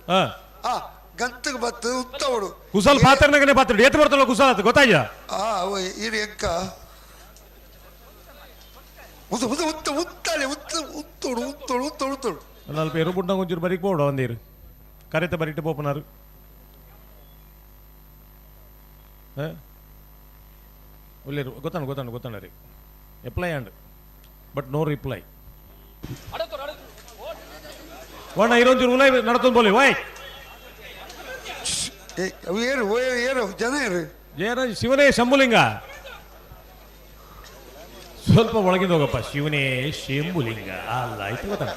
ಆ ಗಂತಗೆ ಬತ್ತು ಉತ್ತವಡು ಕುಸಲ್ ಪಾತ್ರನಗನೆ ಪಾತ್ರ ಏತ್ ಬರ್ತಲ್ಲ ಕುಸಲ್ ಆತ ಗೊತ್ತಾಯ್ಯಾ? ಆ ಈರ ಎಂಕ ಉತ್ತ ಉತ್ತ ಉತ್ತ ಉತ್ತಾಳೆ ಉತ್ತ ಉತ್ತೋಡು ಉತ್ತೋಡು ಉತ್ತೋಡು ಉತ್ತೋಡು ಅಲ್ಪ ಎರು ಬುಡ್ಡಂಗ ಒಂಚೂರು ಬರೀಕ್ ಬೋಡ ಒಂದೀರು ಕರೆತ ಬರಿಟ್ಟು ಪೋಪನಾರು ಒಳ್ಳೆರು ಗೊತ್ತಾಣ ಗೊತ್ತಾಣ ಗೊತ್ತಾಣ ರೀ apply and but no reply ಒಣ ಇರೋಂಚೂರು ಉಲೈ ನಡತೊಂದು ಬೋಲಿ ವಾಯ್ ಏರು ಏರು ಜನ ಏರು ಜಯರಾಜ್ ಶಿವನೇ ಶಂಭುಲಿಂಗ ಸ್ವಲ್ಪ ಒಳಗಿಂದ ಹೋಗಪ್ಪ ಶಿವನೇ ಶಂಭುಲಿಂಗ ಅಲ್ಲ ಆಯ್ತು ಗೊತ್ತಾ?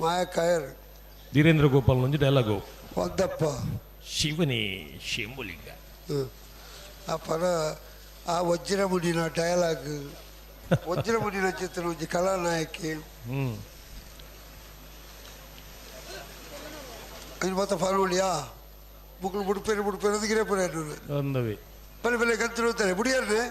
ಮಾಯಕಾಯರು ಧೀರೇಂದ್ರ ಗೋಪಾಲ್ ಒಂಜಿ ಡೈಲಾಗು ಒಂದಪ್ಪ ಶಿವನೇ ಶಂಭುಲಿಂಗ ಆ ಪರ ಆ ವಜ್ರಮುನಿನ ಡೈಲಾಗ್ ವಜ್ರಮುನಿನ ಚಿತ್ರ ಒಂಜಿ ಕಲಾನಾಯಕಿ ಇನ್ನು ಮತ್ತೆ ಫಾರ್ಮುಲಿಯಾ ಮುಕ್ಕಳು ಬುಡ್ಪೇರು ಬುಡ್ಪೇರು ಅದು ಗಿರೇಪುರ ಒಂದವಿ ಬಲೆ ಬಲೆ ಗಂತಿರುತ್ತಾರೆ ಬುಡಿಯರ್ನೆ.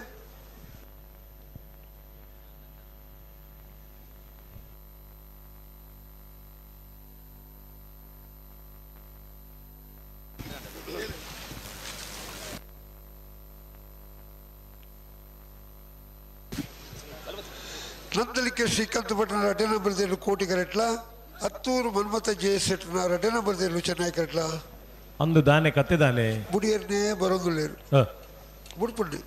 ನಂದಲಿಕ್ಕೆ ಶ್ರೀಕಾಂತ್ ಭಟ್ನ ರಡ್ಡೆ ನಂಬರ್ ದೇಲು ಕೋಟಿ ಕರೆಟ್ಲ ಹತ್ತೂರು ಮನ್ಮಥ ಜೆ ಸೆಟ್ನ ರಡ್ಡೆ ನಂಬರ್ ದೇಲು ಚೆನ್ನೈ ಕರೆಟ್ಲ ಅಂದು ದಾನೆ ಕತ್ತೆ ದಾನೆ ಬುಡಿಯರ್ನೇ ಬರೋದುಳ್ಳೇರು ಬುಡ್ಪುಂಡಿ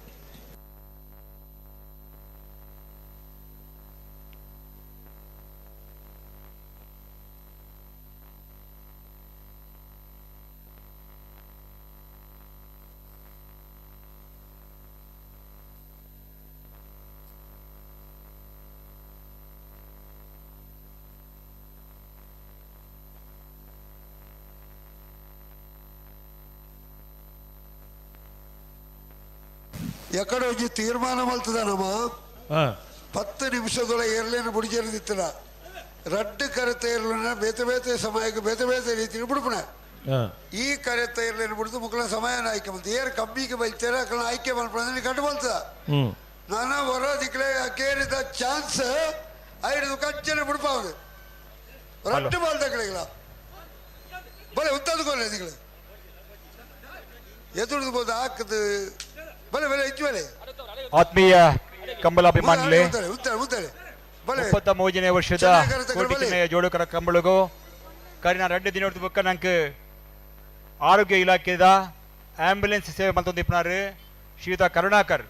ಎಕಡೆ ಒಂಜಿ ತೀರ್ಮಾನ ಮಲ್ತದ ನಮ್ಮ 10 ನಿಮಿಷದೊಳ ಏರ್ಲೇನು ಬುಡಿಜೇರಿದಿತ್ತದ ರಡ್ಡು ಕರೆತ ಏರ್ಲನ ಬೇತೆ ಬೇತೆ ಸಮಯಕ್ಕೆ ಬೇತೆ ಬೇತೆ ರೀತಿ ಬಿಡುಪಣ ಈ ಕರೆತ ಏರ್ಲೇನು ಬಿಡ್ದು ಮುಕ್ಕಳ ಸಮಯನ ಆಯ್ಕೆ ಮಲ್ತ ಏರ್ ಕಮ್ಮಿಗೆ ಬೈತೇರ ಅಕಲ ಆಯ್ಕೆ ಮಲ್ಪಣ ಕಟ್ಟು ಮಲ್ತದ ನಾನ ಹೊರ ದಿಕ್ಲೆ ಕೇರಿದ ಚಾನ್ಸ್ ಐದು ಕಂಚನೆ ಬಿಡ್ಪಾವ್ದು ರಡ್ಡು ಬಾಲ್ದಕ್ಳಿಗಳ ಬಲೆ ಉತ್ತದ್ಕೊಲ್ಲ ದಿಕ್ಲೆ ಎದುರ್ದು ಬೋದು ಹಾಕದು ಬಲೆ ಬಲೆ ಹೆಚ್ಚು ಬಲೆ. ಆತ್ಮೀಯ ಕಂಬಳಾಭಿಮಾನಿಗಳೇ, 33ನೇ ವರ್ಷದ ಕೋಟಿ ಚೆನ್ನಯ್ಯ ಜೋಡುಕರ ಕಂಬಳಗೂ ಕರಿನ 2 ದಿನದ ಬೊಕ್ಕ ನಂಗೆ ಆರೋಗ್ಯ ಇಲಾಖೆದ ಆಂಬ್ಯುಲೆನ್ಸ್ ಸೇವೆ ಮಲ್ತೊಂದಿಪ್ಪನಾರು ಶ್ರೀಯುತ ಕರುಣಾಕರ್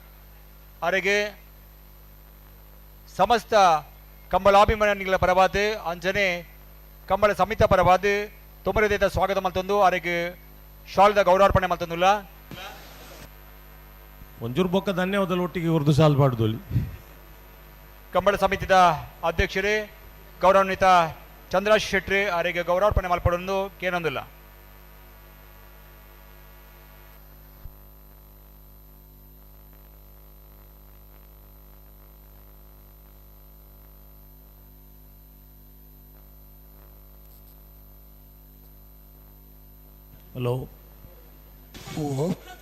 ಅವರಿಗೆ ಸಮಸ್ತ ಕಂಬಳಾಭಿಮಾನಿಗಳ ಪರವಾದ ಅಂಜನೆ ಕಂಬಳ ಸಮಿತ ಪರವಾದ ತೊಮರದೇದ ಸ್ವಾಗತ ಮಲ್ತೊಂದು ಅವರಿಗೆ ಶಾಲ್ದ ಗೌರವಾರ್ಪಣೆ ಮಲ್ತೊಂದುಲ್ಲ. ಒಂಜೂರು ಬೊಕ್ಕ ಧನ್ಯವಾದలు ಒಟ್ಟಿಗೆ ಉರ್ದು ಸಾಲ್ ಪಾಡ್ದೊಲಿ. ಕಂಬಳ ಸಮಿತಿದ ಅಧ್ಯಕ್ಷರೇ ಗೌರವಾನ್ವಿತ ಚಂದ್ರಾಶ್ ಶೆಟ್ಟಿ ಅವರಿಗೆ ಗೌರವಾರ್ಪಣೆ ಮಲ್ಪಡೊಂದು ಕೇನೊಂದಿಲ್ಲ. ಹಲೋ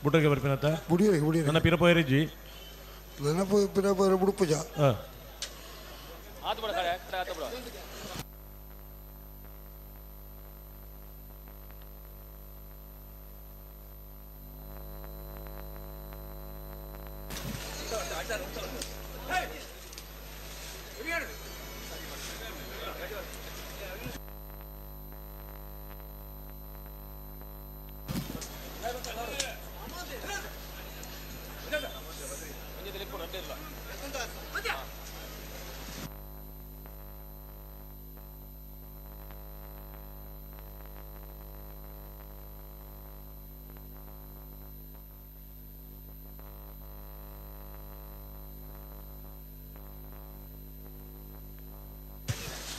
ಬುಟ್ಟಗೆ ಬರ್ಪಿನತ್ತ ಬುಡಿಯರಿ ಬುಡಿಯರಿ ನನ್ನ ಪಿರಪೋಯರಿಜ್ಜಿ ನನ್ನ ಪಿರಪೋಯರ ಬುಡುಪುಜ.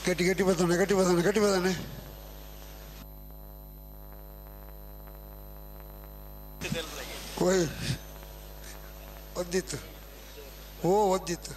ಗಟ್ಟಿ ಗಟ್ಟಿ ಬರ್ತಾನೆ ಗಟ್ಟಿ ಬರ್ತಾನೆ ಗಟ್ಟಿ ಬರ್ತಾನೆ. ಓಯ್ ಒಂದಿತ್ತು ಓ ಒಂದಿತ್ತು.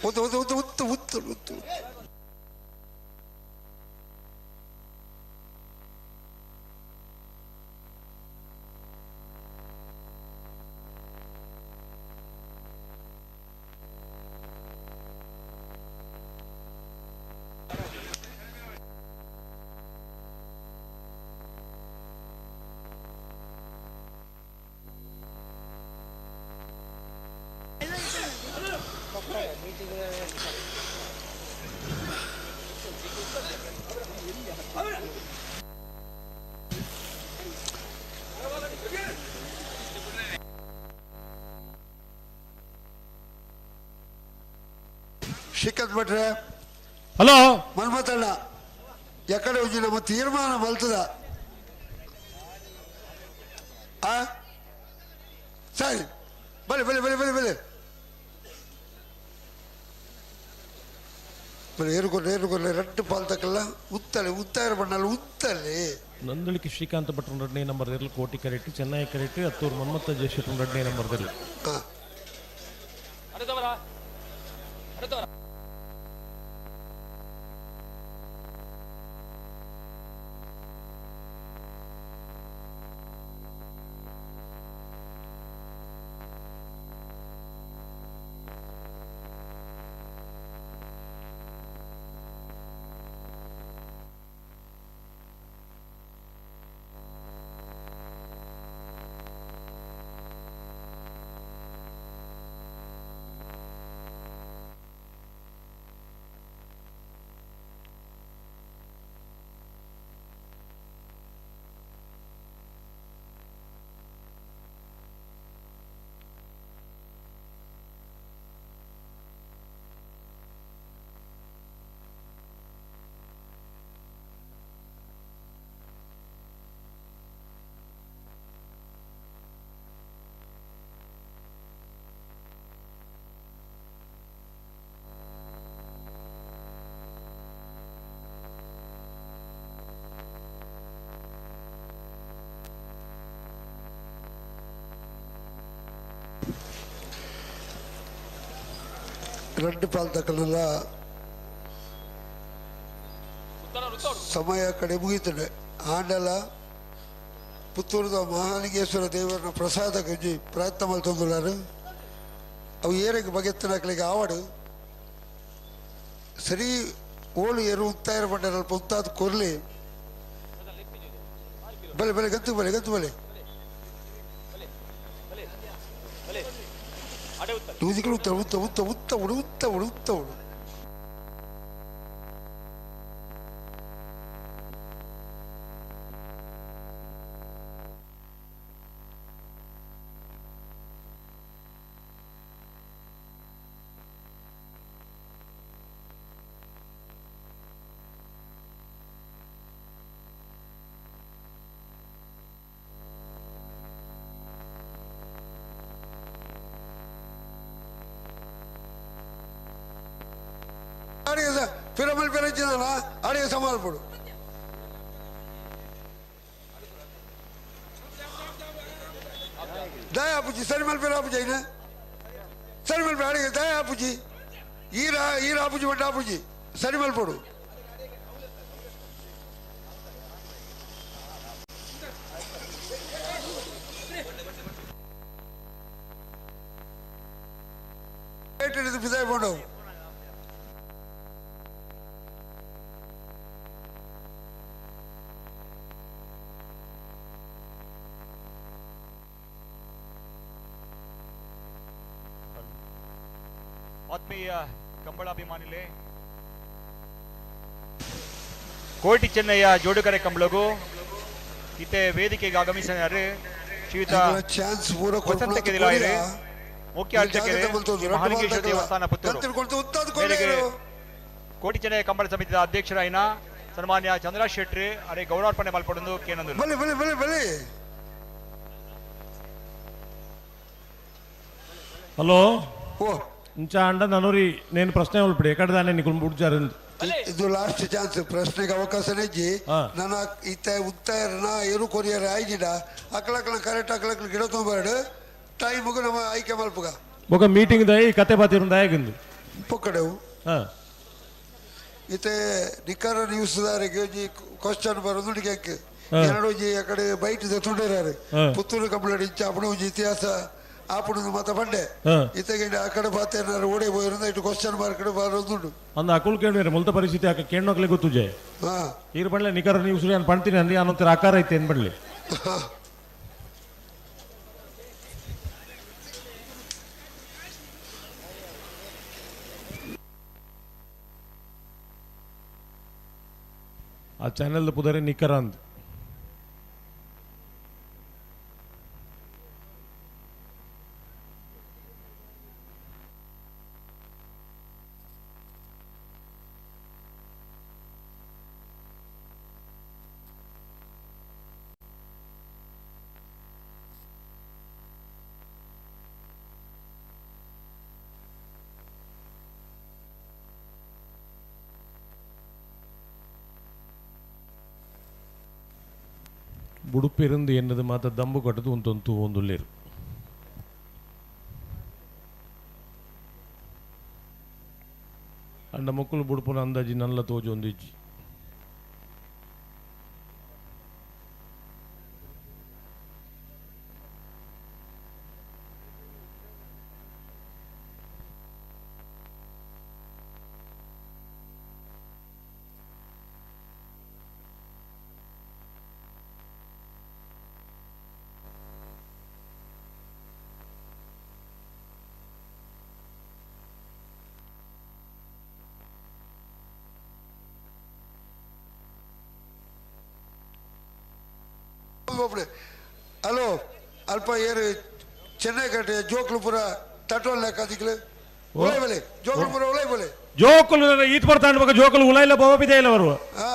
ಉತ್ತು ಉತ್ತು ಉತ್ತು ಉತ್ತು ಉತ್ತು ಉತ್ತು. ಶ್ರೀಕಾಂತ್ ಭಟ್ರೆ. ಹಲೋ ಮನ್ಮಥಣ್ಣ ಎಕಡೆ ಒಂಜಿ ನಮ್ಮ ತೀರ್ಮಾನ ಮಲ್ತದ ಆ ಸರಿ ಬಲೆ ಬಲೆ ಬಲೆ ಬಲೆ ಬಲೆ ಬಲೆ ಏರುಕೊಲ್ಲ ಏರುಕೊಲ್ಲ ரெண்டு பால் ತಕ್ಕಲ್ಲ ಉತ್ತಲೆ ಉತ್ತಾರ ಬಣ್ಣಲ್ಲ ಉತ್ತಲೆ. ನಂದಳಿಕೆ ಶ್ರೀಕಾಂತ ಭಟ್ರು ಎರಡನೇ ನಂಬರ್ ಇರಲಿ, ಕೋಟಿ ಕರೆಕ್ಟ್, ಚೆನ್ನೈ ಕರೆಕ್ಟ್, ಹತ್ತೂರು ಮನ್ಮಥ ಜಯಶೆಟ್ರು ಎರಡನೇ ನಂಬರ್ ಇರಲಿ. ರಡ್ಡು ಪಾಲ್ತಕ್ಕಲ್ಲ ಸಮಯ ಕಡೆ ಮುಗೀತದೆ. ಆಂಡಲ ಪುತ್ತೂರದ ಮಹಾಲಿಂಗೇಶ್ವರ ದೇವರನ್ನ ಪ್ರಸಾದ ಗಂಜಿ ಪ್ರಯತ್ನ ಮಲ್ತೊಂದುಲ್ಲಾರು. ಅವು ಏರಿಗೆ ಬಗೆತ್ತನಕ್ಲಿಗೆ ಆವಡು ಸರಿ ಓಳು ಏರು ಉತ್ತಾಯರ ಬಂಡರ ಅಲ್ಪ ಉತ್ತಾದ ಕೊರ್ಲಿ ಬಲೆ ಬಲೆ ಗಂತು ಬಲೆ ಗಂತು ಬಲೆ ದೂದಿಗಳು ಉತ್ತ ಉತ್ತ ಉತ್ತ ಉತ್ತ ಉಡು ಉತ್ತ ಉಡು ಉತ್ತ ಉಡು ಪಿರಮಲ್ ಪೆರಚಿನ ಅಡಿಗೆ ಸಮಾಲ್ಪಡು ದಯ ಆಪುಜಿ ಸರಿಮಲ್ ಪೆರ ಆಪುಜಿ ಐನ ಸರಿಮಲ್ ಪೆ ಅಡಿಗೆ ದಯ ಆಪುಜಿ ಈರ ಈರ ಆಪುಜಿ ಬಂಡ ಆಪುಜಿ ಸರಿಮಲ್ ಪಡು ಬಿದಾಯ ಕೊಂಡವು. ಆತ್ಮೀಯ ಕಂಬಳಾಭಿಮಾನಿಲೇ, ಕೋಟಿ ಚೆನ್ನಯ್ಯ ಜೋಡುಕರೆ ಕಂಬಳಗು ಇತ್ತೆ ವೇದಿಕೆಗೆ ಆಗಮಿಸಿದ್ದಾರೆ ಶ್ರೀಯುತ ವಸಂತ ಕೆದಿಲಾಯರೇ, ಮುಖ್ಯ ಅರ್ಚಕರೇ, ಮಹಾಲಿಂಗೇಶ್ವರ ದೇವಸ್ಥಾನ ಪುತ್ತೂರು. ಕೋಟಿ ಚೆನ್ನಯ್ಯ ಕಂಬಳ ಸಮಿತಿಯ ಅಧ್ಯಕ್ಷರಾಯಿನ ಸನ್ಮಾನ್ಯ ಚಂದ್ರ ಶೆಟ್ಟಿ ಅರೆ ಗೌರವಾರ್ಪಣೆ ಮಲ್ಪಡೊಂದು ಕೇನಂದು. ಬಲೆ ಬಲೆ ಬಲೆ ಬಲೆ. ಹಲೋ ಇಂಚ ಅಂಡ ನನೂರಿ ನೇನು ಪ್ರಶ್ನೆ ಉಲ್ಪಡಿ ಎಕಡೆ ದಾನೆ ನಿಕುಲ್ ಬುಡ್ಜಾರು. ಇದು ಲಾಸ್ಟ್ ಚಾನ್ಸ್ ಪ್ರಶ್ನೆಗೆ ಅವಕಾಶ ನೆಜ್ಜಿ. ನನ್ನ ಇತ್ತ ಉತ್ತಾಯರನ ಏರು ಕೊರಿಯರ್ ಆಯ್ಜಿಡ ಅಕ್ಲಕ್ಲ ಕರೆಕ್ಟ್ ಅಕ್ಲಕ್ಲ ಗಿಡ ತೊಂಬರಡು ಟೈಮ್ಗೂ ನಮ್ಮ ಆಯ್ಕೆ ಮಲ್ಪುಗ ఒక ಮೀಟಿಂಗ್ ದೈ ಕತೆ ಬಾತಿರು ದಯಗಿಂದು ಪೊಕ್ಕಡೆವು ಇತ್ತೆ ನಿಖರ ನ್ಯೂಸ್ ದಾರಿಗೆ ಕ್ವಶನ್ ಬರೋದು ನಿಕ್ಕೆ ಎರಡು ಒಂಜಿ ಆ ಕಡೆ ಬೈಟ್ ತುಂಡೇರಾರು ಪುತ್ತೂರು ಕಂಪ್ಲೇಂಟ್ ಇಂಚ ಅಪ್ಪಣ ಒಂಜಿ ಇತಿಹಾಸ ಆಪುಣದ ಮತ ಪಂಡೆ ಇತ್ತೆಗೆ ಆ ಕಡೆ ಬಾತೆ ಏನಾರು ಓಡೆ ಪೋಯಿರಂದ ಇಟ್ಟು ಕ್ವಶನ್ ಮಾರ್ಕ್ ಬರೋದುಂಡು ಅಂದ ಅಕುಲ್ ಕೇಳುವೇರು ಮುಲ್ತ ಪರಿಸ್ಥಿತಿ ಆಕ ಕೇಣ್ಣೋಕ್ಲೆ ಗೊತ್ತುಜೆ ಈರು ಪಂಡ್ಲೆ ನಿಖರ ನ್ಯೂಸ್ ಅನ್ ಪಣ್ತೀನಿ ಅಂದಿ ಅನ್ನೊಂತರ ಆಕಾರ ಐತೆ ಏನ್ ಪಡ್ಲಿ. ಆ ಚಾನೆಲ್ ಪುದರೆ ನಿಖರ ಅಂದ್ ಬುಡುಪಿರಂದು ಎನ್ನದು ಮಾತ ದಂಬು ಕಟ್ಟದು ಒಂದೊಂದು ಒಂದುಲ್ಲೇರು ಅಂಡ ಮಕ್ಕಳು ಬುಡುಪುನ ಅಂದಾಜಿ ನಲ್ಲ ತೋಜು ಒಂದಿಜ್ಜಿ. ಹಲೋ ಅಲ್ಪ ಏರು ಚೆನ್ನೈ ಕಟ್ಟೆ ಜೋಕ್ಲು ಪೂರ ತಟೋಲ್ ಲೆಕ್ಕ ದಿಕ್ಲು ಉಲೈ ಬಲೆ ಜೋಕ್ಲು ಪೂರ ಉಲೈ ಬಲೆ ಜೋಕುಲು ಈತ್ ಬರ್ತಾಂಡ್ ಬೊಕ ಜೋಕುಲು ಉಲೈಲ ಬೋಪಿದೆ ಇಲ್ಲ ಬರುವ ಹಾ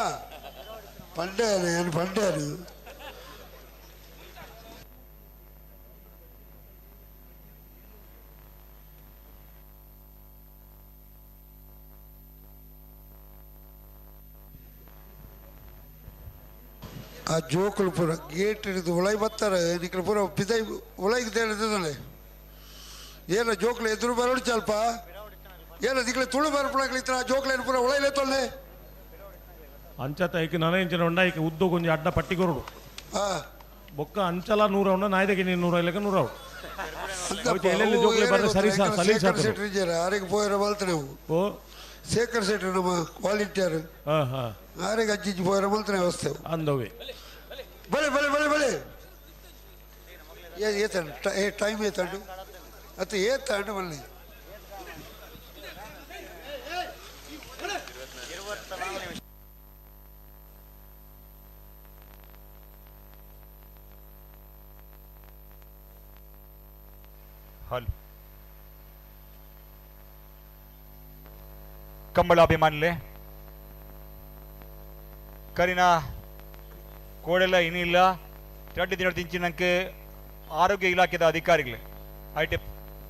ಪಂಡೆ ಏನು ಪಂಡೆ ಅದು ಆ ಜೋಕುಲು ಪೂರ ಗೇಟ್ ಹಿಡಿದು ಉಳೈ ಬರ್ತಾರೆ ನಿಕ್ಲು ಪೂರ ಬಿದೈ ಉಳೈಗೆ ತೇಳಿದ್ದಾನೆ ಏನ ಜೋಕುಲು ಎದುರು ಬರೋಡು ಚಲ್ಪ ಏನ ದಿಕ್ಲೆ ತುಳು ಬರ್ಪಣಕ್ಲಿ ಇತ್ತ ಜೋಕ್ಲೇನು ಪೂರ ಒಳೈಲೆ ತೊಲ್ಲೆ ಅಂಚತ ಐಕ್ ನನ ಇಂಚಿನ ಉಂಡ ಐಕ್ ಉದ್ದು ಕೊಂಜಿ ಅಡ್ಡ ಪಟ್ಟಿ ಕೊರಡು ಬೊಕ್ಕ ಅಂಚಲ 100 ಉಂಡ ನಾಯ್ದಕ್ಕೆ ನೀನು 100 ಇಲ್ಲಕ 100 ಎಲ್ಲೆಲ್ಲಿ ಜೋಕ್ಲೆ ಬರ್ರೆ ಸರಿ ಸಲೀಸ್ ಶೇಖರ್ ಆತರು. ಶೆಟ್ಟಿ ಇದ್ದೀರ ಆರಿಗೆ ಪೋಯರ ಮಲ್ತನೆ ಓ ಶೇಖರ್ ಶೆಟ್ಟಿ ನಮ್ಮ ವಾಲಂಟಿಯರ್ ಹಾ ಹಾ ಆರಿಗೆ ಅಜ್ಜಿಜ್ಜಿ ಪೋಯರ ಮಲ್ತನೆ ವ್ಯವಸ್ಥೆ ಅಂದವೆ ಬಲೆ ಬಲೆ ಬಲೆ ಬಲೆ ಏತಂಡು ಏ ಟೈಮ್ ಏತಂಡು ಅತ್ತ ಏತಂಡು ಬಲ್ಲಿ ಹಲೋ ಕಂಬಳ ಅಭಿಮಾನಿಲೆ ಕರಿನ ಕೋಡೆಲ್ಲ ಇನ್ನಿಲ್ಲ 2 ದಿನ ತಿಂಚಿನಂಕೆ ಆರೋಗ್ಯ ಇಲಾಖೆದ ಅಧಿಕಾರಿಗಳು IT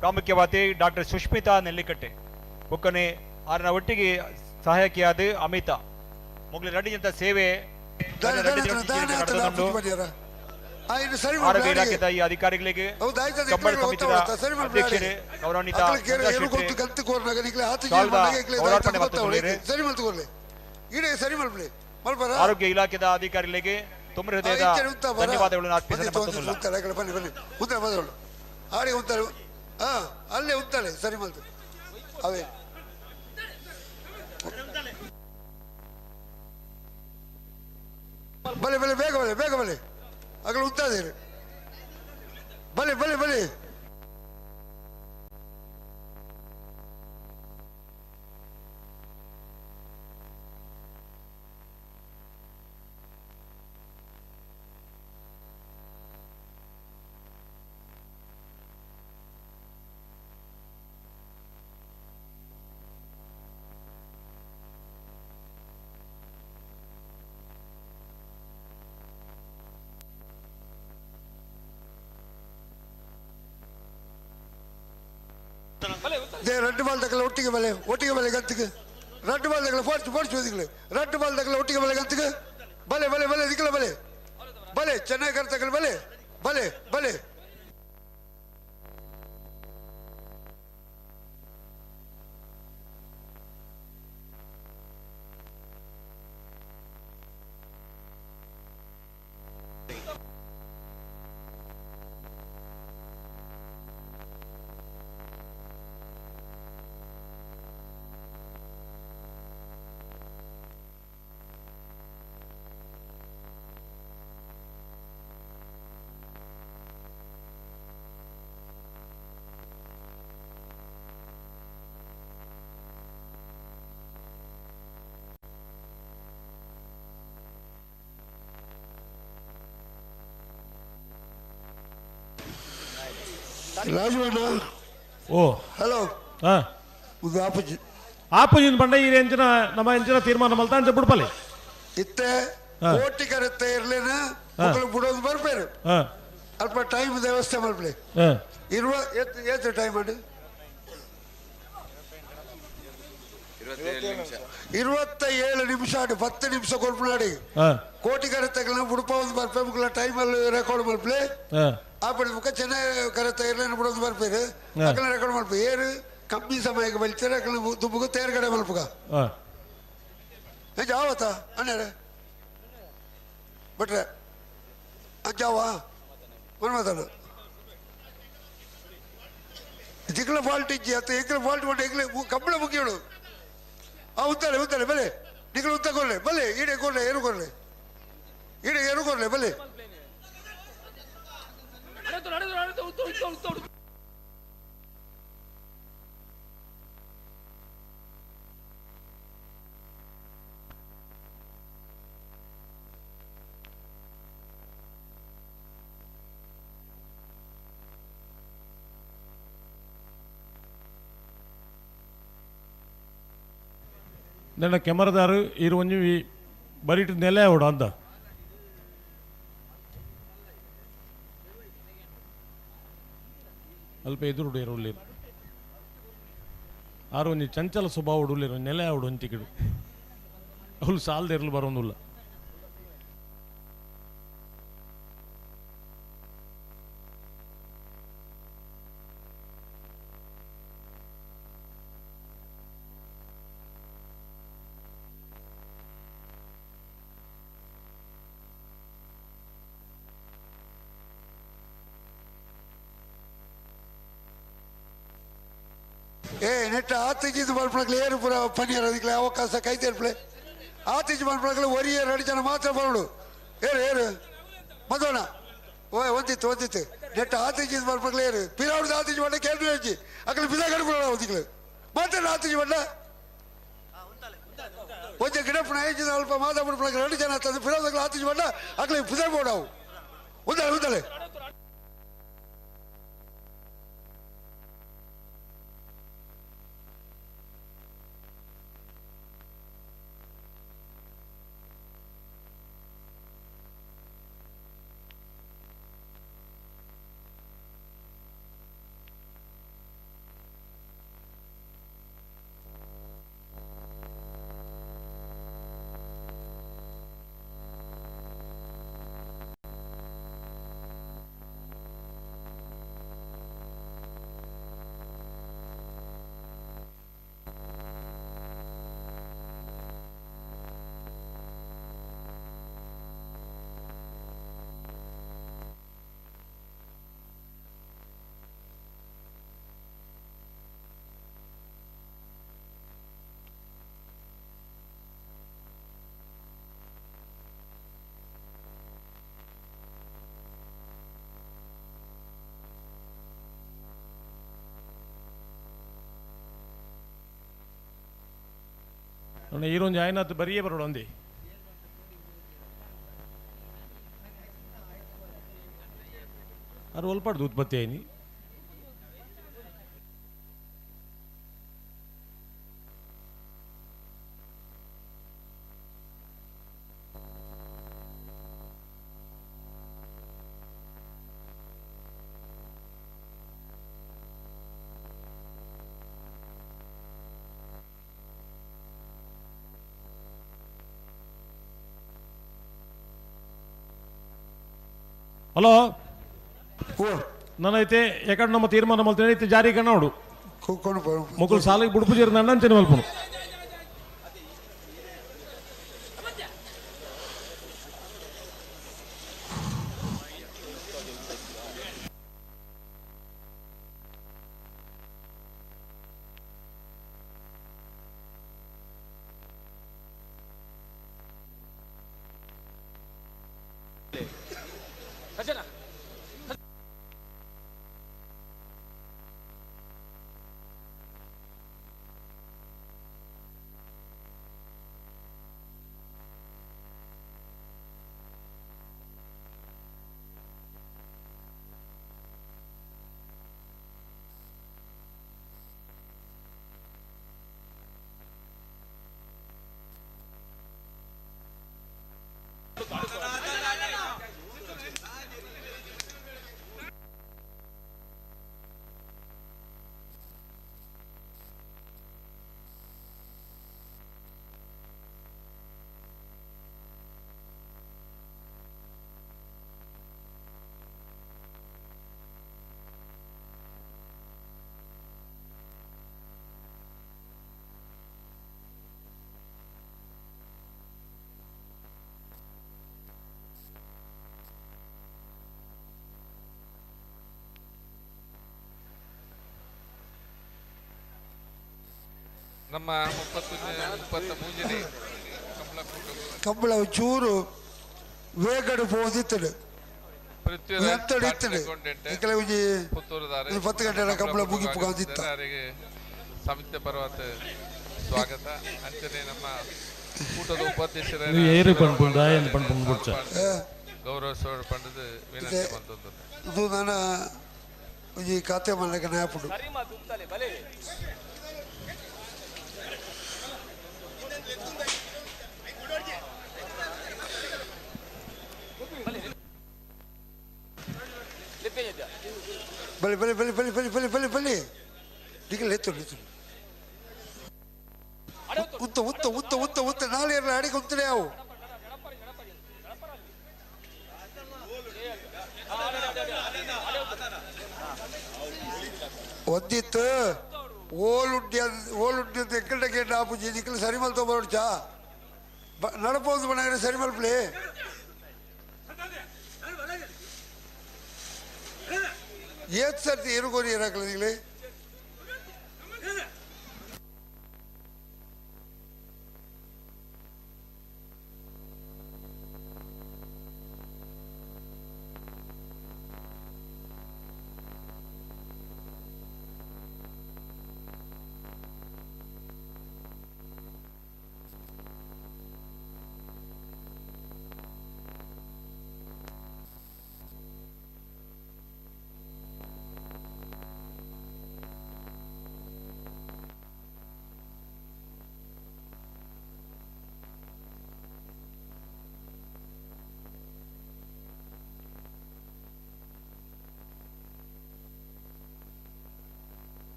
ಪ್ರಾಮುಖ್ಯವಾತಿ ಡಾಕ್ಟರ್ ಸುಷ್ಮಿತಾ ನೆಲ್ಲಿಕಟ್ಟೆ ಒಕ್ಕನೆ ಆರನ ಒಟ್ಟಿಗೆ ಸಹಾಯಕಿಯಾದ ಅಮಿತಾ ಮೊಗಲ 2 ಜನತ ಸೇವೆ ನಡೆದುಕೊಂಡು ಆರೋಗ್ಯ ಇಲಾಖೆದ ಈ ಅಧಿಕಾರಿಗಳಿಗೆ ಕಂಬಳ ಸಮಿತಿಯ ಅಧ್ಯಕ್ಷರೇ ಗೌರವಾನ್ವಿತ ಗೌರವಾರ್ಪಣೆ ಮಾಡ್ತಾರೆ. ಆರೋಗ್ಯ ಇಲಾಖೆದ ಅಧಿಕಾರಿಗಳಿಗೆ ತುಂಬ ಹೃದಯದ ಧನ್ಯವಾದಗಳನ್ನು ಅರ್ಪಿಸಲು ಮತ್ತೊಂದಿಲ್ಲ. ಅಲ್ಲೇ ಉಂತಾಳೆ ಸರಿ ಮಲ್ತು ಅವೇ ಬಲೆ ಬಲೆ ಬೇಗ ಬಲೆ ಬೇಗ ಬಲೆ ಅಗಲ ಉಂತಾದೇರು ಬಲೆ ಬಲೆ ಬಲೆ ரெண்டு பால் தக்கல ஒட்டிக்க மேலே ஒட்டிக்க மேலே கத்துக்கு ரெண்டு பால் தக்கல போடிச்சு போடிச்சு ஒதுக்கல ரெண்டு பால் தக்கல ஒட்டிக்க மேலே கத்துக்கு பலே பலே பலே இதுக்கல பலே பலே சென்னை கருத்தக்கல் பலே பலே பலே ರಾಜವಣ್ಣ ಓ ಹಲೋ ಹಾ ಒಂದು ಆಪುಜಿ ಆಪುಜಿನ ಬಂಡ ಈ ಎಂಚಿನ ನಮ್ಮ ಎಂಚಿನ ತೀರ್ಮಾನ ಮಲ್ತ ಅಂಚ ಬುಡ್ಪಲೆ ಇತ್ತೆ ಕೋಟಿ ಕರೆತ್ತೆ ಇರ್ಲೇನ ಮಕ್ಕಳು ಬಿಡೋದು ಬರ್ಬೇರು ಹಾ ಅಲ್ಪ ಟೈಮ್ ವ್ಯವಸ್ಥೆ ಮಲ್ಪಲೆ ಹಾ ಇರುವ ಏತ್ ಟೈಮ್ ಮಾಡಿ 27 ನಿಮಿಷ ಆಡು 10 ನಿಮಿಷ ಕೊಡ್ಪನಾಡಿ ಹಾ ಕೋಟಿ ಕರೆತ್ತಗಳ ಬುಡಪ ಒಂದು ಬರ್ಪೆ ಮುಕ್ಕಳ ಟೈಮ್ ಅಲ್ಲಿ ರೆಕಾರ್ಡ್ ಮಲ್ಪಲೆ ಹಾ ಆಪಡಿ ಮುಖ ಚೆನ್ನಾಗಿ ಕರೆತ್ತ ಇರ್ಲೇನ ಬಿಡೋದು ಬರ್ಪೇರು ಹಾ. ಅಕಲ ರೆಕಾರ್ಡ್ ಮಲ್ಪೆ ಏರು ಕಮ್ಮಿ ಸಮಯಕ್ಕೆ ಬಲ್ತಾರೆ ಅಕಲ ದುಬ್ಬುಗು ತೇರ್ಗಡೆ ಮಲ್ಪುಗ ಹಾ ಜಾವತ್ತ ಅಣ್ಣಾರ ಬಿಟ್ರೆ ಜಾವ ಮನ್ಮಾತಾಡು ದಿಕ್ಲ ಫಾಲ್ಟ್ ಇಜ್ಜಿ ಅತ್ತ ಎಂಕ್ಲ ಫಾಲ್ಟ್ ಮಾಡಿ ಎಂಕ್ಲೆ ಕಂಬಳ ಮುಗಿಯೋಳು ಆ ಉಂತಾಳೆ ಉಂತಾಳೆ ಬಲೆ ನಿಕ್ಲ ಉಂತ ಕೊರ್ಲೆ ಬಲೆ ಈಡೆ ಕೊರ್ಲೆ ಏನು ಕೊರ್ಲೆ ಈಡೆ ಏನು ಕೊರ್ಲೆ ಬಲೆ ನನ್ನ ಕೆಮರದಾರು ಇರು ಒಂಜಿ ಬರಿಟ್ ನೆಲೆ ಅವಡು ಅಂತ ಅಲ್ಪ ಎದುರುಡು ಇರುಳ್ಳಿರು ಆರು ಒಂಜಿ ಚಂಚಲ ಸ್ವಭಾವ ಉಡುಲಿರು ನೆಲೆ ಅವಡು ಒಂಚಿಕಿಡು ಅವಳು ಸಾಲದ ಇರಲು ಬರೋದಿಲ್ಲ. ಏ ನೆಟ್ಟ ಆತಿಜಿದ್ದು ಬರ್ಪಣಕ್ಲೆ ಏರು ಪುರ ಪನಿಯರ್ ಅದಕ್ಕೆ ಅವಕಾಶ ಕೈ ತೇರ್ಪಲೆ ಆತಿಜಿ ಬರ್ಪಣಕ್ಲೆ ಒರಿಯ ಎರಡು ಜನ ಮಾತ್ರ ಬರೋಡು ಏರು ಏರು ಮಧುವಣ ಓ ಒಂದಿತ್ತು ಒಂದಿತ್ತು ನೆಟ್ಟ ಆತಿಜಿದ್ದು ಬರ್ಪಣಕ್ಲೆ ಏರು ಪಿರಾವ್ರದ್ದು ಆತಿಜಿ ಬಂಡ ಕೇಂದ್ರ ಹೆಜ್ಜಿ ಅಕ್ಕಲು ಬಿದ ಕಡ್ಬಿಡೋಣ ಒಂದಿಕ್ಲು ಮಾತ್ರ ಆತಿಜಿ ಬಂಡ ಒಂಜಿ ಗಿಡಪ್ಪನ ಐಜಿ ಅಲ್ಪ ಮಾತಾಡ್ಬಿಡ್ಪಣಕ್ಕೆ ಎರಡು ಜನ ತಂದು ಪಿರಾವ್ದಕ್ಲೆ ಆತಿಜಿ ಬಂಡ ಅಕ್ಕಲು ಪುದ ಬೋಡವು ಉಂದಲೆ ಉಂದಲೆ ಈರೊಂಜಿ ಆಯ್ನಾತ್ ಬರಿಯೇ ಬರೋಡು ಒಂದಿ ಅದು ಒಲ್ಪಾಡ್ದು ಉತ್ಪತ್ತಿ ಆಯ್ನಿ ಹಲೋ ನಾನೈತೆ ಎಕಡೆ ನಮ್ಮ ತೀರ್ಮಾನ ಮಲ್ತೇನೆ ಐತೆ ಜಾರಿ ಕಣ್ಣೋಡು ಮುಕುಲ್ ಸಾಲಿಗೆ ಬುಡುಪು ಜೀರ್ ಅಂಚನೆ ಮಲ್ಪನು ನಮ್ಮ 33 ಕಂಬಳ ಕಂಬಳ ಚೂರು ವೇಗಡು ಪೋದಿತ್ತಡು ಪೃಥ್ವಿರಾಜ್ ಇತ್ತಡು ಇಕಲೆ ಒಂಜಿ ಪುತ್ತೂರುದಾರೆ 10 ಗಂಟೆ ಕಂಬಳ ಮುಗಿಪು ಕಾದಿತ್ತ ಅವರಿಗೆ ಸಮಿತಿ ಪರ್ವತ ಸ್ವಾಗತ. ಅಂಚನೆ ನಮ್ಮ ಕೂಟದ ಉಪಾಧ್ಯಕ್ಷರ ಏರು ಪಣ್ಪುಂಡು ಆಯನ್ ಪಣ್ಪುಂಡು ಬುಡ್ಚ ಗೌರವ ಸೋಳ ಪಂಡದ ವಿನಂತಿ ಬಂದದ್ದು. ಇದು ನನ್ನ ಒಂಜಿ ಖಾತೆ ಮಲ್ಲಕ ನಾಪುಡು. ಬಲಿ ಬಲಿ ಬಲಿ ಬಲಿ ಬಲಿ ಬಲಿ ಬಲಿ ಬಲಿ ನಿಖಲ್ ಎತ್ತು ಎತ್ತು ಉತ್ತ ಉತ್ತ ಉತ್ತ ಉತ್ತ ಉತ್ತ ನಾಳೆ ಎರಡು ಅಡಿಗೆ ಉತ್ತಲೇ ಅವು ಒಂದಿತ್ತು ಓಲುಡ್ಡಿ ಓಲುಡ್ಡಿ ಅಂತ ಎಕ್ಕಡೆ ಆಪುಜಿ ನಿಖಲ್ ಸರಿ ಮಲ್ತೋ ಬರೋಡ್ಚಾ ನಡಪೋದು ಮನೆಗೆ ಸರಿ ಮಲ್ಪಲಿ ಏತ್ ಸರ್ತಿ ಇರುಗೋರಿ ಇರಾಕಲ ನಿಗಲಿ.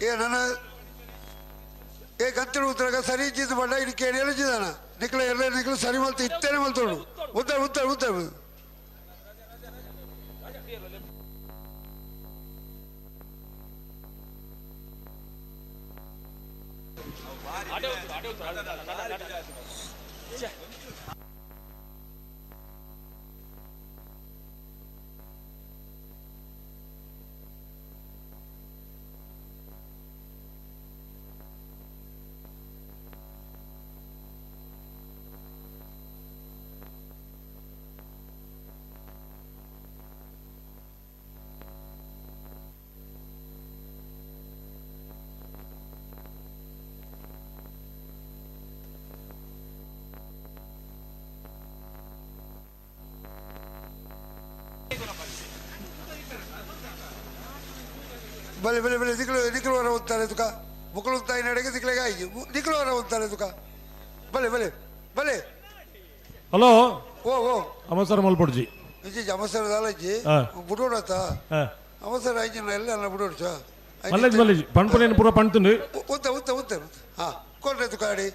ಏ ನನ್ನ ಏ ಗಂತಿನ ಉತ್ತರಾಗ ಸರಿ ಇದ್ದಿದ್ದು ಬಣ್ಣ ಇನ್ನು ಕೇಳಿ ಎಲ್ಲಿದ್ದಾನ ನಿಕ್ಲ ಎಲ್ಲ ನಿಕ್ಲ ಸರಿ ಮಲ್ತು ಇತ್ತೇನೆ ಮಲ್ತೋಡು ಉತ್ತರ ಉತ್ತರ ಉತ್ತರ. ಬಲೆ ಬಲೆ ಬಲೆ ದಿಕ್ಲು ದಿಕ್ಲು ವರ ಉತ್ತಾರೆ ತುಕ ಮುಕ್ಕಳು ತಾಯಿ ನಡೆಗೆ ದಿಕ್ಲೆಗೆ ಆಯ್ತು ದಿಕ್ಲು ವರ ಉತ್ತಾರೆ ತುಕ ಬಲೆ ಬಲೆ ಬಲೆ. ಹಲೋ. ಓ ಓ ಅವಸರ ಮಲ್ಪೊಡ್ಜಿ ಇಜ್ಜಿ ಅವಸರ ದಾಲಜ್ಜಿ ಬುಡೋಡತ್ತ ಅವಸರ ಆಯ್ತು ಎಲ್ಲ ಎಲ್ಲ ಬುಡೋಡ್ಚ ಮಲ್ಲೇಜ್ ಮಲ್ಲೇಜ್ ಪಣ್ಪುನೇನು ಪೂರ ಪಣ್ತುಂಡು ಉತ್ತ ಉತ್ತ ಉತ್ತ ಹಾ ಕೊಡ್ರೆ ತುಕಾಡಿ.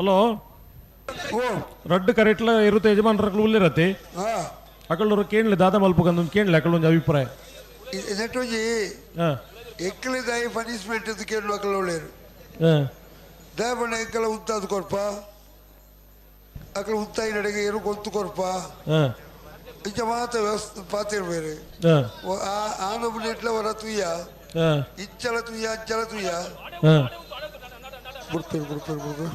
ಹಲೋ. ರಡ್ಡು ಕರೆಟ್ಲ ಇರುತ್ತೆ ಯಜಮಾನ್ರಕ್ಲು ಉಲ್ಲಿರತ್ತೆ ಅಕಳ್ಳೂರು ಕೇಳಲಿ ದಾದ ಮಲ್ಪುಗಂದು ಕೇಳಲಿ ಅಕಳ್ಳೊಂದು ಅಭಿಪ್ರಾಯ. ನೆಟ್ಟೊಂಜಿ ಎಕ್ಕಲಿ ದಾಯಿ ಪನಿಷ್ಮೆಂಟ್ ಅಂತ ಕೇಳು ಅಕಲ್ ಒಳ್ಳೆಯರು ದಯಪಣ್ಣ ಎಕ್ಕಲ ಉತ್ತಾದ ಕೊರ್ಪ ಅಕಲ ಉತ್ತಾಯಿ ನಡೆಗೆ ಏನು ಗೊತ್ತು ಕೊರ್ಪ ಇಂಚ ಮಾತ ವ್ಯವಸ್ಥೆ ಪಾತಿರ್ಬೇರೆ ಆ ನಮ್ಮನೆ ಹೊರ ತುಯ್ಯ ಇಚ್ಚಲ ತುಯ್ಯ ಅಂಚಲ ತುಯ್ಯ ಬಿಡ್ತಾರೆ ಬಿಡ್ತಾರೆ ಬಿಡ್ತಾರೆ.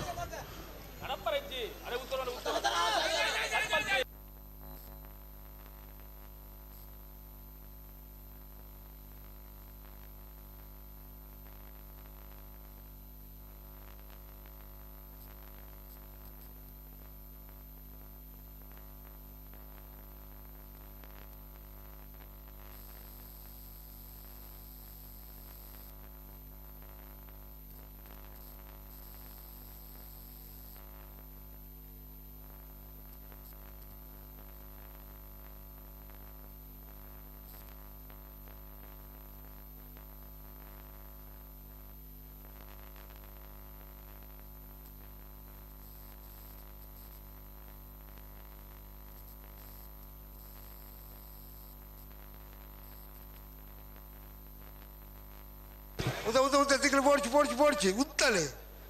ಉತ್ತ ಉತ್ತ ಉತ್ತ ದಿಕ್ಕಲು ಪೋಡ್ಚಿ ಪೋಡ್ಚಿ ಪೋಡ್ಚಿ ಉತ್ತಲೆ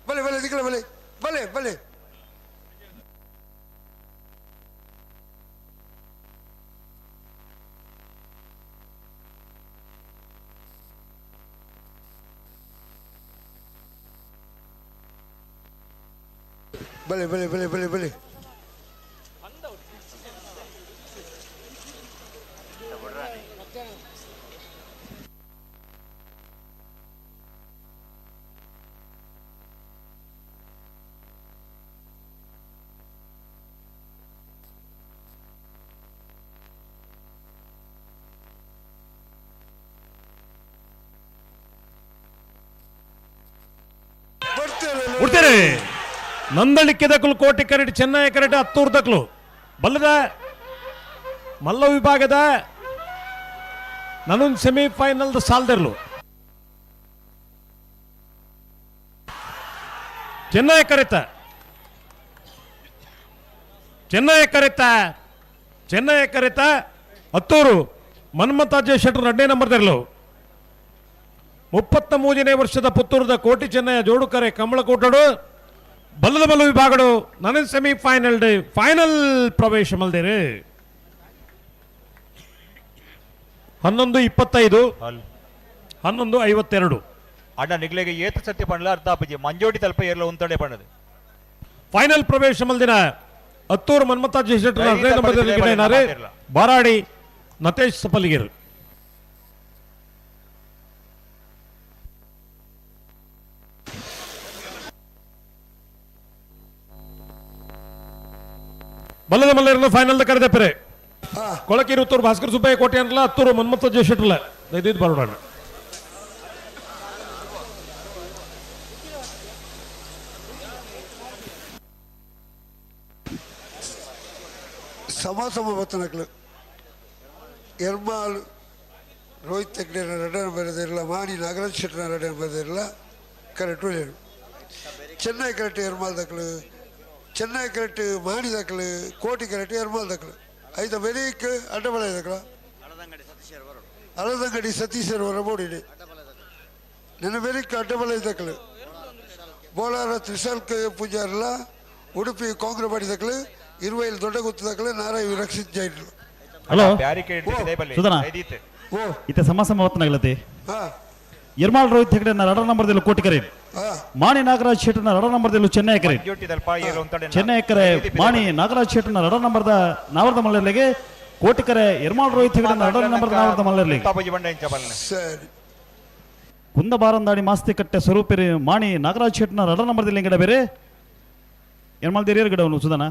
ಬಲೆ ಬಲೆ ದಿಕ್ಕಲ ಬಲೆ ಬಲೆ ಬಲೆ. ಬಲೆ ಬಲೆ ಬಲೆ ಬಲೆ ಬಲೆ. ಉಡ್ತೇನೆ ನಂದಳಿಕೆ ದಕ್ಕಲು ಕೋಟಿ ಕರೆಟ್ ಚೆನ್ನೈ ಕರೆಟ್ ಹತ್ತೂರು ದಕ್ಕಲು ಬಲ್ಲದ ಮಲ್ಲ ವಿಭಾಗದ ನನ್ನೊಂದು ಸೆಮಿಫೈನಲ್ ಸಾಲ್ದಿರ್ಲು ಚೆನ್ನೈ ಕರೆತ ಚೆನ್ನೈ ಕರೆತ ಚೆನ್ನೈ ಕರೆತ ಹತ್ತೂರು ಮನ್ಮಥಾಜೆ ಶೆಟ್ಟರ್ 2ನೇ ನಂಬರ್ ತೆರಲು 33ನೇ ವರ್ಷದ ಪುತ್ತೂರದ ಕೋಟಿ ಚೆನ್ನಯ ಜೋಡುಕರೆ ಕಂಬಳಕೂಟಡು ಬಲ್ಲದ ಬಲ್ಲು ವಿಭಾಗಡು ನನ್ನ ಸೆಮಿಫೈನಲ್ ಫೈನಲ್ ಪ್ರವೇಶ ಮಲ್ದೇರು. 11:25 11:52. ಅಣ್ಣ ನಿಗ್ಲೆಗೆ ಏತ ಸತ್ಯ ಪಂಡಲ ಅರ್ಥ ಆಪುಜಿ ಮಂಜೋಟಿ ತಲ್ಪ ಏರ್ಲ ಉಂತಡೆ ಪಣ್ಣದು. ಫೈನಲ್ ಪ್ರವೇಶ ಮಲ್ದಿನ ಅತ್ತೂರು ಮನ್ಮಥ ಜಯಶೆಟ್ಟರ್ 15 ನಂಬರ್ ಬಾರಾಡಿ ನತೇಶ್ ಸಪಲಿಗಿರ್. ಬಲ್ಲದ ಮಲ್ಲರನ್ನು ಫೈನಲ್ ಕರೆದಪ್ಪರೆ ಕೊಳಕೀರು ಉತ್ತೂರು ಭಾಸ್ಕರ್ ಸುಬ್ಬಯ್ಯ ಕೋಟೆ ಅಂತಲ್ಲ ಹತ್ತೂರು ಮನ್ಮಥ ಜಯಶೆಟ್ಟರ್ಲ ದಯದಿದ್ದು ಬರೋಣ. ಸಮ ಸಮ ಬತ್ತನಕ್ಲು ಎರ್ಮಾಲ್ ರೋಹಿತ್ ಹೆಗ್ಡೆನ ರಡನ್ ಬರೆದಿರಲ್ಲ, ಮಾಣಿ ನಾಗರಾಜ್ ಶೆಟ್ಟನ ರಡನ್ ಬರೆದಿರಲ್ಲ, ಕರೆಕ್ಟ್ ಒಳ್ಳೆಯದು. ಚೆನ್ನೈ ಕರೆಕ್ಟ್ ಎರ್ಮಾಲ್ ದಕ್ಕಲು, ಚೆನ್ನೈ ಕರೆಕ್ಟ್ ಮಾಣಿ ದಕ್ಕಲು, ಕೋಟಿ ಕರೆಕ್ಟ್ ಎರ್ಮಾಲ್ ದಕ್ಕಲು. ಐತ ಬೆರೀಕ್ ಅಡ್ಡಬಲ ದಕ್ಕಲ ಅಳದಂಗಡಿ ಸತೀಶರ್ ವರ ಬೋಡಿಡಿ ನನ್ನ ಬೆರೀಕ್ ಅಡ್ಡಬಲ ದಕ್ಕಲು. ಬೋಲಾರ ತ್ರಿಶಾಲ್ಕ ಪೂಜಾರಲ್ಲ, ಉಡುಪಿ ಕಾಂಗ್ರೆಬಾಡಿ ದಕ್ಕಲು, ಇರುವೈಲ್ ದೊಡ್ಡ ಗುತ್ತದಕ್ಕಲು, ನಾರಾಯಣ ರಕ್ಷಿತ್ ಜೈನ್. ಹಲೋ ಇತ ಸಮ ಸಮ ಹೊತ್ತನಾಗ್ಲತಿ. ಎರ್ಮಾಳ್ ರೋಹಿತ್ ಹೆಗಡೆ ರಡ ನಂಬರ್ದಲ್ಲಿ ಕೋಟಿ ಕರೆ, ಮಾಣಿ ನಾಗರಾಜ್ ಶೆಟ್ಟರ್ನ ರಡ ನಂಬರ್ದಲ್ಲಿ ಚೆನ್ನೈ ಕರೆ, ಚೆನ್ನೈ ಕರೆ ಮಾಣಿ ನಾಗರಾಜ್ ಶೆಟ್ಟರ್ನ ರಡ ನಂಬರ್ದ ನಾವರ್ದ ಮಲ್ಲರ್ಲಿಗೆ, ಕೋಟಿ ಕರೆ ಎರ್ಮಾಳ್ ರೋಹಿತ್ ಹೆಗಡೆ ರಡ ನಂಬರ್ದ ನಾವರ್ದ ಮಲ್ಲರ್ಲಿಗೆ. ಕುಂದಬಾರಂದಾಡಿ ಮಾಸ್ತಿ ಕಟ್ಟೆ ಸ್ವರೂಪಿರಿ ಮಾಣಿ ನಾಗರಾಜ್ ಶೆಟ್ಟರ್ನ ರಡ ನಂಬರ್ದಲ್ಲಿ ಗಿಡ ಬೇರೆ ಎರ್ಮಾಳ್ ದೇರಿಯರ್ ಗಿಡವನು ಸುಧಾನ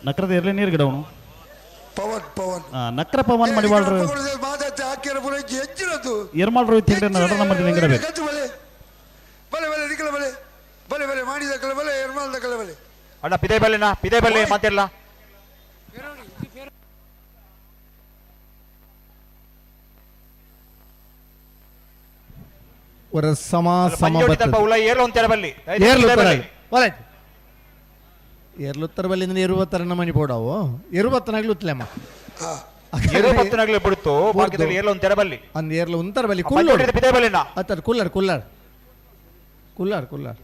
ನಕ್ರದ ಇರಲಿ ನೀರು ಗಿಡವನು ಪವನ್ ಪವನ್ ನಕ್ರ ಪವನ್ ಮಡಿವಾಳ್ರು ಎರ್ಮಾಳ್ ರೋಹಿತ್ ಹೆಗಡೆ ರಡ ನಂಬರ್ ಗಿಡ ಬೇರೆ. ಬಲೆ ಬಲೆ ನಿಕಲ ಬಲೆ ಬಲೆ ಬಲೆ ಮಾಡಿದ ಕಲ ಬಲೆ ಎರ್ಮಾಲ್ದ ಕಲ ಬಲೆ. ಅಣ್ಣ ಪಿದೆ ಬಲೆನಾ ಪಿದೆ ಬಲೆ ಮಾತಿಲ್ಲ. ಒರ ಸಮ ಸಮ ಏರ್ಲುತ್ತರ ಬಲ್ಲಿ ಅಂದ್ರೆ ಇರುವತ್ತರ ಮನಿ ಪೋಡಾವು ಇರುವತ್ತನಾಗ್ಲು ಉತ್ತಲೇಮ್ಮ ಇರುವತ್ತನಾಗ್ಲು ಬಿಡ್ತು ಬಾಕಿದಲ್ಲಿ ಏರ್ಲ ಒಂಥರ ಬಲ್ಲಿ ಅಂದ್ ಏರ್ಲ ಒಂಥರ ಬಲ್ಲಿ ಕುಲ್ಲೋಡು ಅತ್ತರ್ ಕುಲ್ಲರ್ ಕುಲ್ಲರ್ ಕುಲ್ಲರ್ ಕುಲ್ಲರ್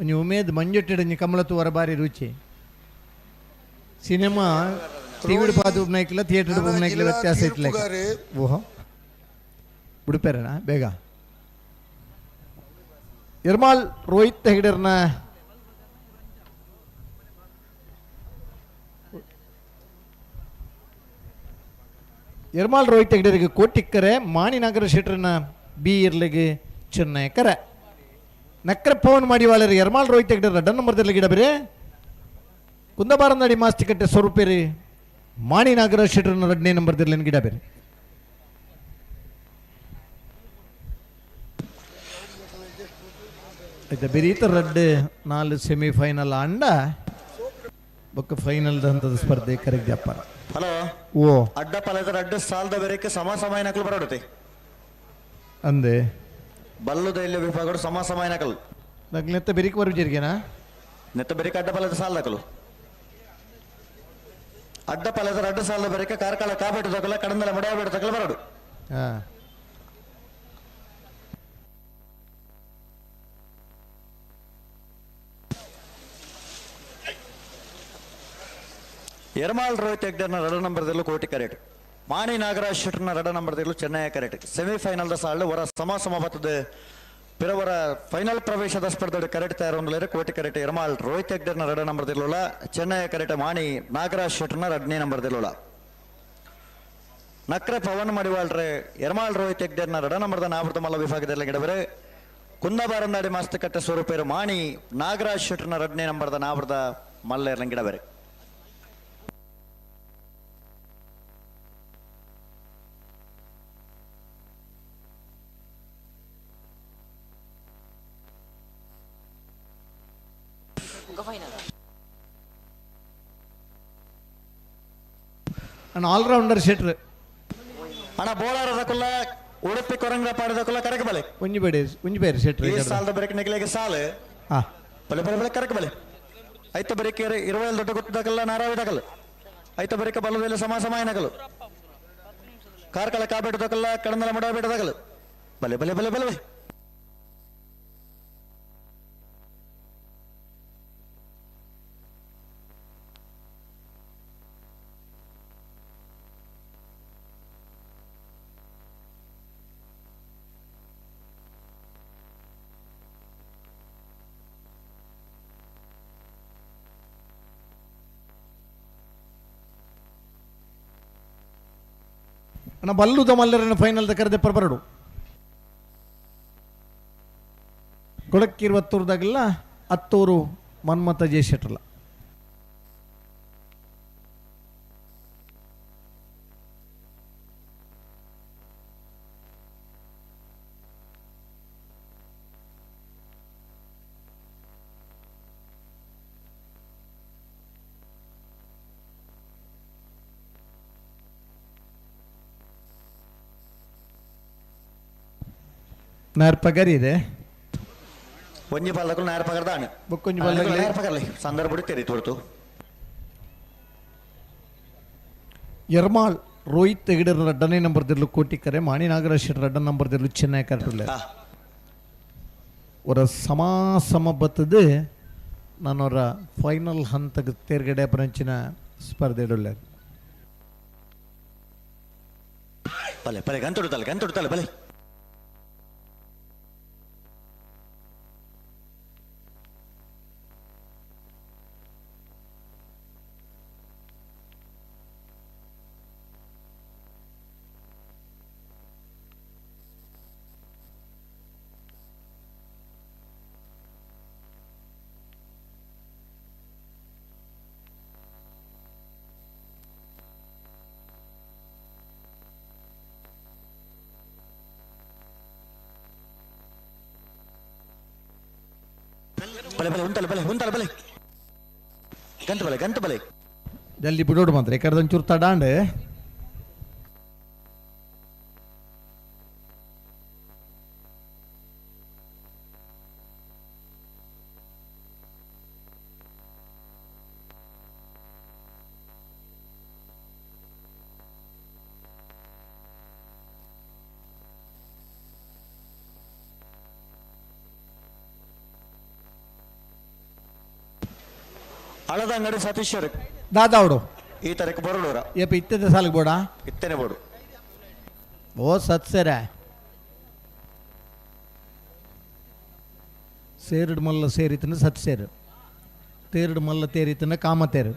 ಒಂಜಿ ಉಮೇದ್ ಮಂಜೊಟ್ಟಿಡ ಒಂಜಿ ಕಮಲ ತೂವರ ಬಾರಿ ರುಚಿ. ಸಿನಿಮಾ ಟಿವಿಡ್ ಪಾದು ಉಪ್ನಾಯ್ಕಿಲ್ಲ ಥಿಯೇಟರ್ ಉಪ್ನಾಯ್ಕಿಲ್ಲ ವ್ಯತ್ಯಾಸ ಇತ್ತಲೆ. ಓಹೋ ಬಿಡುಪೇರಣ ಬೇಗ. ಎರ್ಮಾಲ್ ರೋಹಿತ್ ಹೆಗಡೆರ್ನ ಎರ್ಮಾಲ್ ರೋಹಿತ್ ಹೆಗಡೆರಿಗೆ ಕೋಟಿಕ್ಕರೆ, ಮಾಣಿನಾಗರ ಶೆಟ್ಟರ್ನ ಬಿ ಇರ್ಲಿಗೆ ಚೆನ್ನೈ ಕರೆ. ನಕ್ರ ಪವನ್ ಮಾಡಿವಾಳರು ಎರ್ಮಾಲ್ ರೋಹಿತ್ ಹೆಗಡೆ ರಡ್ಡ ನಂಬರ್ದಲ್ಲಿ ಗಿಡ ಬೇರೆ ಕುಂದಬಾರಂದಡಿ ಮಾಸ್ತಿಕಟ್ಟೆ ಸ್ವರೂಪೇರಿ ಮಾಣಿನಾಗರ ಶೆಟ್ಟರ್ನ 2ನೇ ನಂಬರ್ದಲ್ಲಿ ಗಿಡ ಬೇರೆ. ಆಯ್ತಾ ಬೆರೀತ ರಡ್ಡು 4 ಸೆಮಿಫೈನಲ್ ಅಂಡ ಬೊಕ್ಕ ಫೈನಲ್ ಹಂತದ ಸ್ಪರ್ಧೆ ಕರೆಕ್ಟ್ ಜಪ್ಪಾರ. ಹಲೋ ಓ ಅಡ್ಡ ಪಲದ ರಡ್ಡು ಸಾಲದ ಬೇರೆಕ್ಕೆ ಸಮ ಸಮಯ ನಕಲು ಬರೋಡುತ್ತೆ ಅಂದೆ ಬಲ್ಲುದ ಇಲ್ಲಿ ವಿಭಾಗಡು ಸಮ ಸಮಯ ನಕಲು ನೆತ್ತ ಬೆರಿಕ್ ಬರು ಜರಿಗೆನಾ ನೆತ್ತ ಬೆರಿಕ ಅಡ್ಡ ಪಲದ ಸಾಲ ನಕಲು ಅಡ್ಡ ಪಲದ ರಡ್ಡು ಸಾಲದ ಬೇರೆಕ್ಕೆ ಕಾರ್ಕಳ ಕಾಬೇಟು ತಕಲ ಕಡಂದಲ ಮಡಾಬೇಟು ತಕಲ ಬರೋಡು. ಎರ್ಮಾಳ್ ರೋಹಿತ್ ಹೆಗ್ಡೆನ ರಡ ನಂಬರ್ದಲ್ಲೂ ಕೋಟಿ ಕರೆಟ್, ಮಾಣಿ ನಾಗರಾಜ್ ಶೆಟ್ಟರ್ನ ರಡ ನಂಬರ್ದಲ್ಲೂ ಚೆನ್ನೈ ಕರೆಟ್. ಸೆಮಿಫೈನಲ್ದ ಸಾಲು ವರ ಸಮ ಸಮ ಬತ್ತದ ಪಿರವರ ಫೈನಲ್ ಪ್ರವೇಶದ ಸ್ಪರ್ಧೆ ಕರೆಟ್ ತಯಾರೊಂದಲೇರು ಕೋಟಿ ಕರೆಟ್ ಎರ್ಮಾಳ್ ರೋಹಿತ್ ಹೆಗ್ಡೆನ ರಡ ನಂಬರ್ದಿಲ್ಲೋಳ, ಚೆನ್ನೈ ಕರೆಟ್ ಮಾಣಿ ನಾಗರಾಜ್ ಶೆಟ್ಟರ್ನ 2ನೇ ನಂಬರ್ದಿಲ್ಲೋಳ. ನಕ್ರೆ ಪವನ್ ಮಡಿವಾಳ್ರೆ ಎರ್ಮಾಳ್ ರೋಹಿತ್ ಹೆಗ್ಡೆನ ರಡ ನಂಬರ್ದ ನಾವೃತ ಮಲ್ಲ ವಿಭಾಗದಲ್ಲಿ ಗಿಡಬರೆ ಕುಂದಬಾರಂದಾಡಿ ಮಾಸ್ತಕಟ್ಟೆ ಸ್ವರೂಪೇರು ಮಾಣಿ ನಾಗರಾಜ್ ಶೆಟ್ಟರ್ನ 2ನೇ ನಂಬರ್ದ ನಾವೃತ ಮಲ್ಲೇರ್ನ ಗಿಡಬರೆ. ಅಣ್ಣ ಆಲ್ರೌಂಡರ್ ಶೆಟ್ರ್ ಅಣ್ಣ ಬೋಳಾರದಕುಲ್ಲ ಉಡುಪಿ ಕೊರಂಗ ಪಾಡದಕುಲ್ಲ ಕರಕ ಬಲೆ ಒಂಜಿ ಬೇಡೆ ಒಂಜಿ ಬೇರೆ ಶೆಟ್ರ್ ಈ ಸಾಲದ ಬರಕ ನೆಗಲೆಗೆ ಸಾಲು ಬಲೆ ಬಲೆ ಬಲೆ ಕರಕ ಬಲೆ ಐತ ಬರಕೆ 20 ದೊಡ್ಡ ಗೊತ್ತದಕಲ್ಲ ನಾರಾವಿದಕಲ್ಲ ಐತ ಬರಕ ಬಲದೆಲ್ಲ ಸಮ ಸಮ ಏನಕಲು ಕಾರ್ಕಳ ಕಾಬೇಟದಕಲ್ಲ ಕಡಂದಲ ಮಡಬೇಟದಾಗಲು ಬಲೆ ಬಲೆ ಬಲೆ ಬಲೆ ಅಣ್ಣ ಬಲ್ಲುದ ಮಲ್ಲರನ್ನು ಫೈನಲ್ ಕರೆದೆ ಪರಬರಡು ಕೊಡಕ್ಕಿರುವತ್ತೂರ್ದಾಗೆಲ್ಲ ಅತ್ತೂರು ಮನ್ಮಥ ಜಯಶೆಟ್ರಲ್ಲ. ನಾರ್ ಪಗರಿ ಇದೆ. ಒಂಜಿ ಪಲ್ಲಕ್ಕೂ ನಾರ್ ಪಗರ್ದಾಣ. ಬೊಕ್ಕೊಂಜಿ ಪಲ್ಲಕ್ಕೂ ನಾರ್ ಪಗರ್ಲಿ ಸಂದರ್ಭ ಬಿಡುತ್ತೀರಿ ತೋರ್ತು. ಎರ್ಮಾಳ್ ರೋಹಿತ್ ಹೆಗಡೆ ರಡ್ಡನೇ ನಂಬರ್ ದಿರ್ಲು ಕೋಟಿಕರೆ, ಮಾಣಿ ನಾಗರಾಜ್ ಶೆಟ್ಟರ್ ರಡ್ಡ ನಂಬರ್ ದಿರ್ಲು ಚೆನ್ನೈ ಕರೆಟುಲ್ಲೆ. ಅವರ ಸಮ ಸಮ ಬತ್ತದು ನಾನವರ ಫೈನಲ್ ಹಂತಕ್ಕೆ ತೇರ್ಗಡೆ ಪರಂಚಿನ ಸ್ಪರ್ಧೆ ಇಡುಲ್ಲೆ. ಬಲೆ ಬಲೆ ಗಂತುಡುತ್ತಲ್ಲ ಗಂತುಡುತ್ತಲ್ಲ ಬಲೆ. ಬಲೆ ಬಲೆ ಉಂಟಲ್ಲ ಬಲೆ ಉಂಟಲ್ಲ ಬಲೆ ಗಂಟು ಬಲೆ ಗಂಟು ಬಲೆ ಜಲ್ದಿ ಬಿಡೋಡು ಮಾತ್ರ ಯಾಕಂದ್ರೆ ಒಂಚೂರು ತಡಾಂಡ್. ಅಳದಂಗಡಿ ಸತೀಶ್ವರ ದಾದಾವಡು ಈ ತರಕ್ಕೆ ಬರೋಡೋರ ಏಪ ಇತ್ತದ ಸಾಲಿಗೆ ಬೋಡ ಇತ್ತನೆ ಬೋಡು. ಓ ಸತ್ಸರ ಸೇರುಡು ಮಲ್ಲ ಸೇರಿತನ ಸತ್ಸೇರು, ತೇರುಡು ಮಲ್ಲ ತೇರಿತನ ಕಾಮತೇರು,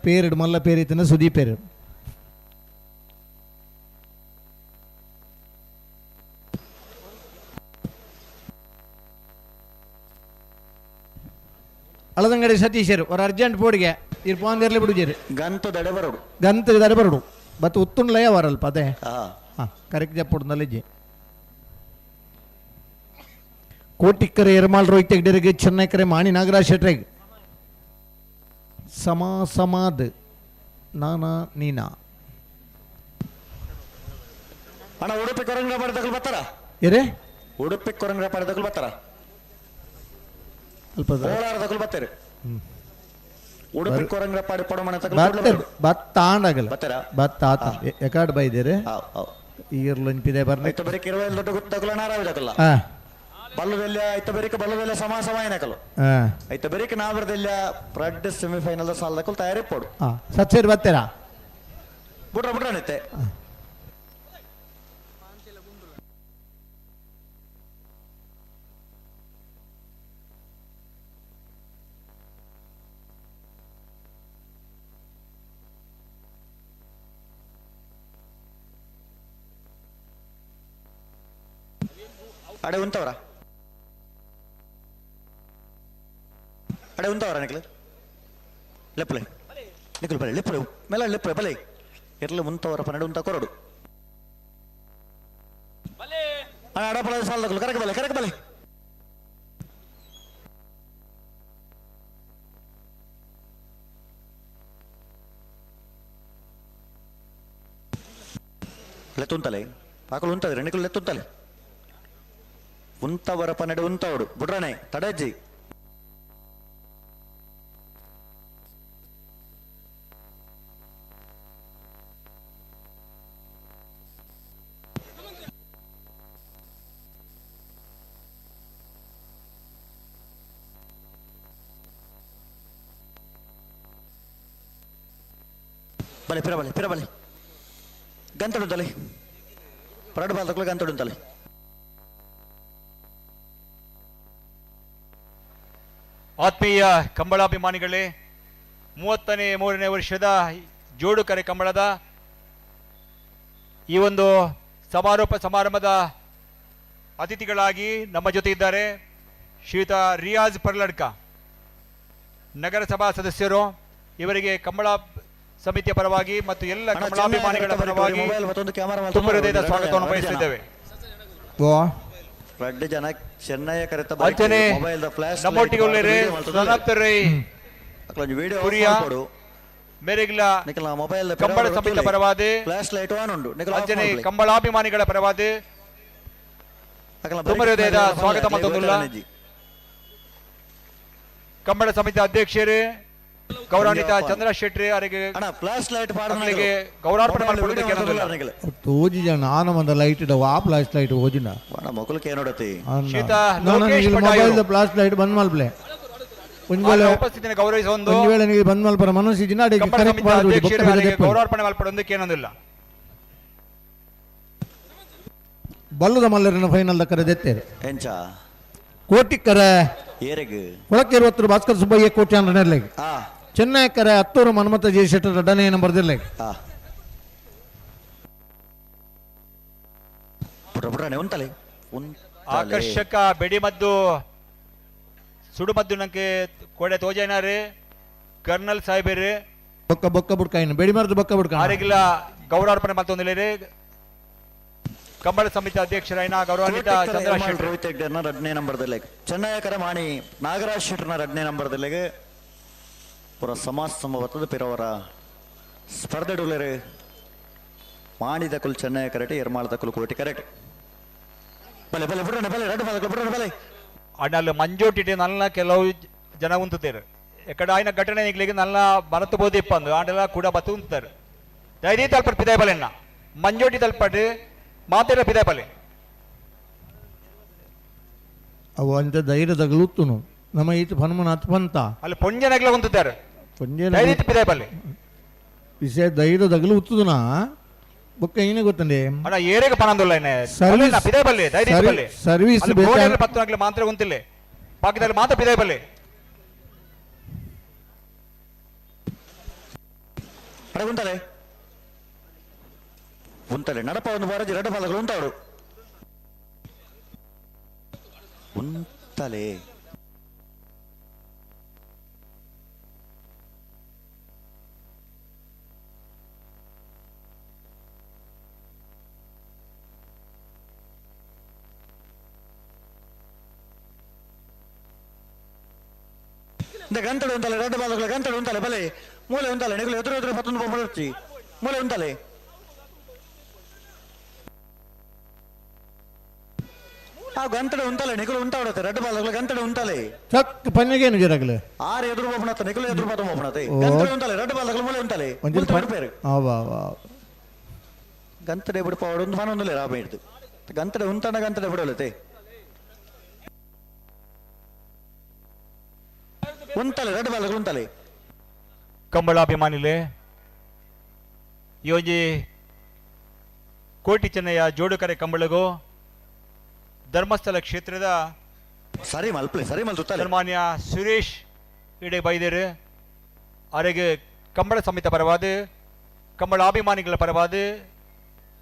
ಪೇರುಡು ಮಲ್ಲ ಪೇರಿತನ ಸುದೀಪೇರು. ಅಳದಂಗಡಿ ಸತೀಶರು ஒரு ಅರ್ಜೆಂಟ್ ಪೋಡಿಗೆ ಇರ್ ಪೋಂದಿರ್ಲಿ ಬಿಡುಜೇರು. ಗಂತು ದಡೆ ಬರೋಡು ಗಂತು ದಡೆ ಬರೋಡು ಬತ್ ಉತ್ತುಂಡ್ಲಯ ವರಲ್ಪ ಅದೇ. ಹಾಂ ಕರೆಕ್ಟ್ ಜಪ್ಪುಡು ನಲ್ಲಿಜ್ಜಿ. ಕೋಟಿಕ್ಕರೆ ಎರ್ಮಾಳ್ ರೋಹಿತ್ ಹೆಗ್ಡೆರಿಗೆ, ಚೆನ್ನೈಕರೆ ಮಾಣಿ ನಾಗರಾಜ್ ಶೆಟ್ರೆಗ್ ಸಮ ಸಮಾದ್ ನಾನಾ ನೀನಾ. ಅಣ್ಣ ಉಡುಪಿ ಕೊರಂಗ್ರ ಪಡೆದಕ್ಕಲು ಬರ್ತಾರ? ಏರೇ ಉಡುಪಿ ಕೊರಂಗ್ರ ಪಡೆದಕ್ಕಲು ಬರ್ತಾರ? ಅಲ್ಪ ಕೋಲಾರದಕ್ಕಲು ಬರ್ತಾರೆ. ಉಡುಪಿ ಕೊರಂಗ್ರ ಪಾಡಿ ಪಡಮಣ ಬರ್ತಾರೆ ಬತ್ತಾಂಡಾಗಲ್ಲ ಬರ್ತಾರ? ಬತ್ತ ಆತ ಎಕಾಡ್ ಬೈದೇರೆ ಈರ್ಲು ಅಂಪಿದೆ ಬರ್ನೆ ಐತ ಬರೀಕ್ ಇರುವ ದೊಡ್ಡ ಗೊತ್ತಾಗಲ್ಲ ನಾರಾವಿದಕಲ್ಲ ಬಲ್ಲದೆಲ್ಲ ಐತ ಬರೀಕ್ ಬಲ್ಲದೆಲ್ಲ ಸಮ ಸಮ ಏನಕಲು ಐತ ಬರೀಕ್ ನಾವರದೆಲ್ಲ ರಡ್ಡ್ ಸೆಮಿಫೈನಲ್ ಸಾಲದಕ್ಕಲು ತಯಾರಿ ಪೋಡು. ಸತ್ಸೇರಿ ಬರ್ತೀರಾ? ಬಿಡ್ರ ಬಿಡ್ರ ನಿತ್ತೆ. ಅಡೆ ಉಂತವರ ಅಡೆ ಉಂತವರ ನಿಕ್ಲು ಲೆಪ್ಪಲೆ ನಿಕ್ಲು ಬಲೆ ಲೆಪ್ಪಲೆ ಮೇಲ ಲೆಪ್ಪಲೆ ಬಲೆ ಇರ್ಲಿ ಉಂತವರ ಪನ್ನಡು ಉಂತ ಕೊರಡು ಅಣ್ಣ ಅಡಪಲ ಸಾಲದಕ್ಕಲು ಕರಕ ಬಲೆ ಕರಕ ಬಲೆ ಲೆತ್ತುಂತಲೆ ಪಾಕಲು ಉಂತದ್ರೆ ನಿಕ್ಲು ಲೆತ್ತುಂತಲೆ ಉಂತವರ ಪನ್ನಡು ಉಂತವಡು ಬುಡ್ರನೆ ತಡಜ್ಜಿ. ಬಲೆ ಪಿರ ಬಲೆ ಪಿರ ಬಲೆ ಗಂತಡು ತಲೆ ಪರಡು ಬಾಲ್ದಕ್ಲು ಗಂತಡು ತಲೆ. ಆತ್ಮೀಯ ಕಂಬಳಾಭಿಮಾನಿಗಳೇ, 33ನೇ ವರ್ಷದ ಜೋಡುಕರೆ ಕಂಬಳದ ಈ ಒಂದು ಸಮಾರೋಪ ಸಮಾರಂಭದ ಅತಿಥಿಗಳಾಗಿ ನಮ್ಮ ಜೊತೆ ಇದ್ದಾರೆ ಶ್ರೀಯುತ ರಿಯಾಜ್ ಪರ್ಲಡ್ಕ, ನಗರಸಭಾ ಸದಸ್ಯರು. ಇವರಿಗೆ ಕಂಬಳ ಸಮಿತಿಯ ಪರವಾಗಿ ಮತ್ತು ಎಲ್ಲ ಕಂಬಳಾಭಿಮಾನಿಗಳ ಪರವಾಗಿ ತುಂಬ ಹೃದಯದ ಸ್ವಾಗತವನ್ನು ಬಯಸಿದ್ದೇವೆ. ರಡ್ಡು ಜನ ಚೆನ್ನೈಯ ಕರೆತ ಅಂಚನೆ ಮೊಬೈಲ್ the flash ನಮ್ಮೊಟ್ಟಿಗೆ ಉಳ್ಳೇರು ಸನತ್ ರೈ ಕುರಿಯ ಮೇರೆಗ್ಲ ಮೊಬೈಲ್ ಕಂಬಳ ಸಮಿತಿಯ ಪರವಾದ ಫ್ಲಾಶ್ ಲೈಟ್ ಆನ್ ಉಂಡು ಅಂಚನೆ ಕಂಬಳಾಭಿಮಾನಿಗಳ ಪರವಾದ ತುಂಬ ಹೃದಯದ ಸ್ವಾಗತ ಮತ್ತೊಂದುಲ್ಲ. ಕಂಬಳ ಸಮಿತಿ ಅಧ್ಯಕ್ಷರು ಗೌರವಾನ್ವಿತ ಚಂದ್ರ ಶೆಟ್ಟಿ ಅವರಿಗೆ ಫ್ಲಾಶ್ ಲೈಟ್ ಗೌರವಾರ್ಪಣೆ ಮಾಡಿಕೊಳ್ಳುವುದಕ್ಕೆ ಕೇಳೋದಿಲ್ಲ. ತೋಜಿ ಜನ ಆನ ಮಂದ ಲೈಟ್ ಇಡವ ಆ ಫ್ಲಾಶ್ ಲೈಟ್ ಓಜಿನ ಮಕ್ಕಳು ಏನೋಡತಿ ಶ್ರೀತ ಲೋಕೇಶ್ ಮೊಬೈಲ್ ಫ್ಲಾಶ್ ಲೈಟ್ ಬಂದ್ ಮಲ್ಪ್ಲೆ ಒಂದ್ ವೇಳೆ ಉಪಸ್ಥಿತಿಯನ್ನು ಗೌರವಿಸುವ ಒಂದು ಒಂದ್ ವೇಳೆ ನಿಮಗೆ ಬಂದ್ ಮಲ್ಪರ ಮನಸ್ಸು ಜಿನ ಅಡಿಗೆ ಕಂಬಳ ಕರೆಕ್ಟ್ ಸಮಿತಿ ಮಾಡುದು ಅಧ್ಯಕ್ಷರು ಅವರಿಗೆ ಗೌರವಾರ್ಪಣೆ ಮಲ್ಪಡೊಂದಕ್ಕೆ ಏನೊಂದಿಲ್ಲ. ಬಲ್ಲದ ಮಲ್ಲರನ್ನ ಫೈನಲ್ ಕರೆದೆತ್ತೇರೆ ಎಂಚ ಕೋಟಿಕ್ಕರ ಏರೆಗ್ ಕೊಳಕ್ಕೆ ಭಾಸ್ಕರ್ ಸುಬ್ಬಯ್ಯ ಕೋಟಿ ಅಂದ್ರೆ ಚೆನ್ನೈ ಕರೆ ಹತ್ತೂರು ಮನ್ಮಥ ಜಯಶೆಟ್ಟರ್ ರಡ್ಡನೇ ನಂಬರ್ ದಿರ್ಲೆಗ್. ಆಕರ್ಷಕ ಬೆಡಿಮದ್ದು ಸುಡುಮದ್ದು ನಂಗೆ ಕೋಡೆ ತೋಜೈನಾರು ಕರ್ನಲ್ ಸಾಹೇಬರು ಬೊಕ್ಕ ಬೊಕ್ಕ ಬುಡ್ಕಾಯಿನ ಬೆಡಿಮದ್ದು ಬೊಕ್ಕ ಬುಡ್ಕ ಆರೆಗಿಲ್ಲ ಗೌರವಾರ್ಪಣೆ ಮತ್ತೊಂದಿಲ್ಲ. ಕಂಬಳ ಸಮಿತಿ ಅಧ್ಯಕ್ಷರಾಯಿನ ಗೌರವಾನ್ವಿತ ಚಂದ್ರ ಶೆಟ್ಟಿ ರೋಹಿತ್ ಹೆಗ್ಡೆರ್ನ ರಡ್ಡನೇ ನಂಬರ್ದಲ್ಲಿ ಚೆನ್ನೈ ಕರೆ ಮಾಣಿ ನಾಗರಾಜ್ ಶೆಟ್ಟರ್ನ ರಡ್ಡನೇ ನಂಬರ್ದಲ್ಲಿ ಪುರ ಸಮಾಜ ಸಂಭವತ್ತದ ಪಿರವರ ಸ್ಪರ್ಧೆ ಡುಲೇರು ಮಾಣಿ ದಕುಲ್ ಚೆನ್ನೈ ಕರೆಕ್ಟ್ ಎರ್ಮಾಳ ದಕುಲ್ ಕೋಟಿ ಕರೆಕ್ಟ್. ಬಲೆ ಬಲೆ ಬಿಡೋಣ ಬಲೆ ರಡ್ಡು ಬಲೆ ಬಿಡೋಣ ಬಲೆ ಅಣ್ಣಲ್ಲಿ ಮಂಜೋಟಿಟ್ಟು ನಲ್ಲ ಕೆಲವು ಜನ ಉಂತುತ್ತೇರು ಎಕಡ ಆಯ್ನ ಘಟನೆ ನಿಗ್ಲಿಗೆ ನಲ್ಲ ಮರತು ಬೋದಿಪ್ಪ ಅಂದು ಆಂಡೆಲ್ಲ ಕೂಡ ಬತ್ತು ಉಂತಾರೆ ದಯದಿ ತಲ್ಪಟ್ಟು ಪಿದಾಯ ಬಲೆಣ್ಣ ಮಂಜೋಟಿ ತಲ್ಪಟ್ಟು ಮಾತೆಲ್ಲ ಪಿದಾಯ ಬಲೆ ಅವು ಅಂತ ಧೈರ್ಯದಗಲುತ್ತುನು ನಮ್ಮ ಈತ ಹನುಮನಾಥ್ ಪಂತ ಅಲ್ಲಿ ಪೊಂಜನಗ್ಲ ಉಂತುತ್ತಾರೆ ದಯದೀತ್ ಪಿದಾಯ ಬಲೆ ವಿಷಯ ಧೈರ್ಯದಗಲು ಉತ್ತುದುನ ಬೊಕ್ಕ ಏನೇ ಗೊತ್ತಂಡೆ ಅಣ್ಣ ಏರೆಗೆ ಪನಂದುಲ್ಲ ಸರ್ವಿಸ್ ಪಿದಾಯ ಬಲ್ಲೆ ದಯದೀತ್ ಬಲ್ಲೆ ಸರ್ವಿಸ್ ಪತ್ತು ಆಗ್ಲಿ ಮಾತ್ರ ಉಂತಿಲ್ಲ ಬಾಕಿದಲ್ಲಿ ಮಾತ್ರ ಪಿದಾಯ ಬಲ್ಲೆ. ಅಡ ಉಂಟಲೆ ಉಂಟಲೆ ನಡಪ ಒಂದು ಬಾರಜಿ ರಡ್ಡು ಬಾಲಗಳು ಉಂಟವರು ಉಂಟಲೆ ಗಂಟಲು ಉಂಟಲೆ ರಡ್ಡು ಬಾಲಗಳು ಗಂಟಲು ಉಂಟಲೆ ಬಲೆ ಮೂಲೆ ಉಂಟಲೆ ನಿಗಲು ಎದುರು ಎದುರು ಪತ್ತೊಂದು ಬೊಬ್ಬರ್ಚಿ ಮೂಲೆ ಉಂಟಲೆ ಆ ಗಂಟಲು ಉಂಟಲೆ ನಿಗಲು ಉಂಟಾಡತ್ತೆ ರಡ್ಡು ಬಾಲಗಳು ಗಂಟಲು ಉಂಟಲೆ ಚಕ್ ಪನ್ನಿಗೇನು ಜರಗಲು ಆರು ಎದುರು ಬೊಬ್ಬಣತ್ತ ನಿಗಲು ಎದುರು ಪತ್ತ ಬೊಬ್ಬಣತ್ತೆ ಗಂಟಲು ಉಂಟಲೆ ರಡ್ಡು ಬಾಲಗಳು ಮೂಲೆ ಉಂಟಲೆ ಗಂತಡೆ ಬಿಡಪ ಒಂದು ಮನೊಂದುಲೆ ರಾಮ ಹಿಡ್ದು ಗಂತಡೆ ಉಂಟಣ ಗಂತಡೆ ಬಿಡೋಲತೆ ಉಂಟಲೆ ರಡ್ಡು ಬಾಲಗಳು ಉಂಟಲೆ. ಕಂಬಳಾಭಿಮಾನಿಲೆ ಈ ಒಂಜಿ ಕೋಟಿ ಚೆನ್ನಯ್ಯ ಜೋಡುಕರೆ ಕಂಬಳಗು ಧರ್ಮಸ್ಥಳ ಕ್ಷೇತ್ರದ ಸರಿ ಮಲ್ಪ್ಲೆ ಸರಿ ಮಲ್ ಸನ್ಮಾನ್ಯ ಸುರೇಶ್ ಇಡೆ ಬೈದೇರು ಅವರಿಗೆ ಕಂಬಳ ಸಮಿತಿ ಪರವಾದ ಕಂಬಳಾಭಿಮಾನಿಗಳ ಪರವಾದ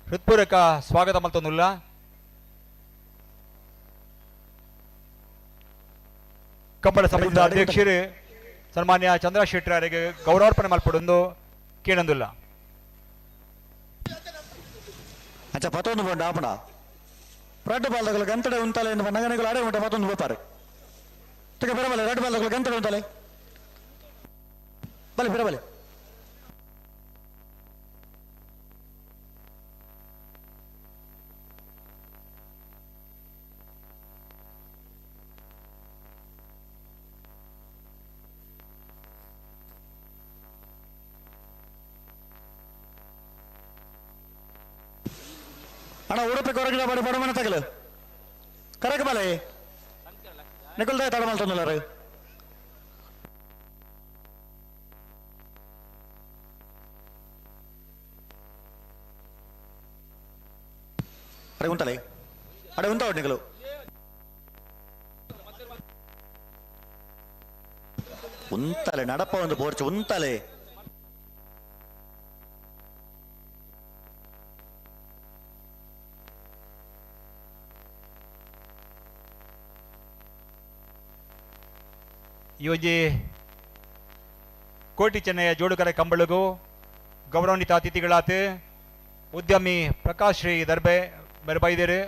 ಹೃತ್ಪೂರ್ವಕ ಸ್ವಾಗತ ಮಲ್ತೊಂದುಲ್ಲ. ಕಂಬಳ ಸಮಿತಿಯ ಅಧ್ಯಕ್ಷರು ಸನ್ಮಾನ್ಯ ಚಂದ್ರ ಶೆಟ್ಟರ್ ಅವರಿಗೆ ಗೌರವಾರ್ಪಣೆ ಮಲ್ಪಡೊಂದು ಕೇಳೊಂದುಲ್ಲ. ಅಚ್ಚ ಪತ್ತೊಂದು ಬೋಂಡ ಆಪಣ ರಡ್ಡು ಬಾಲ್ದಗಳು ಗಂತಡೆ ಉಂಟಲೆ ಎಂದು ನಗನೆಗಳು ಅಡೆ ಉಂಟ ಪತ್ತೊಂದು ಬೋಪಾರೆ ತಗ ಬಿರಬಲೆ ರಡ್ಡು ಬಾಲ್ದಗಳು ಗಂತಡೆ ಉಂಟಲೆ ಬಲೆ ಬಿರಬಲೆ ಅಣ್ಣ ಉಡುಪಿ ಕೊರಗಿನ ಬಡಿ ಬಡಮನೆ ತಗಲು ಕರೆಕ್ ಬಲೆ ನಿಕುಲ್ದಾಯ ತಡ ಮಲ್ತೊಂದುಲ್ಲಾರು ಅಡೆ ಉಂತಲೆ ಅಡೆ ಉಂತ ನಿಕಲು ಉಂತಲೆ ನಡಪ ಒಂದು ಬೋರ್ಚು ಉಂತಲೆ ಈ ಒಂಜಿ ಕೋಟಿ ಚೆನ್ನಯ್ಯ ಜೋಡುಕರೆ ಕಂಬಳಗು ಗೌರವಾನ್ವಿತ ಅತಿಥಿಗಳಾತ ಉದ್ಯಮಿ ಪ್ರಕಾಶ್ ಶ್ರೀ ದರ್ಬೆ ಮೆರಬೈದೇರು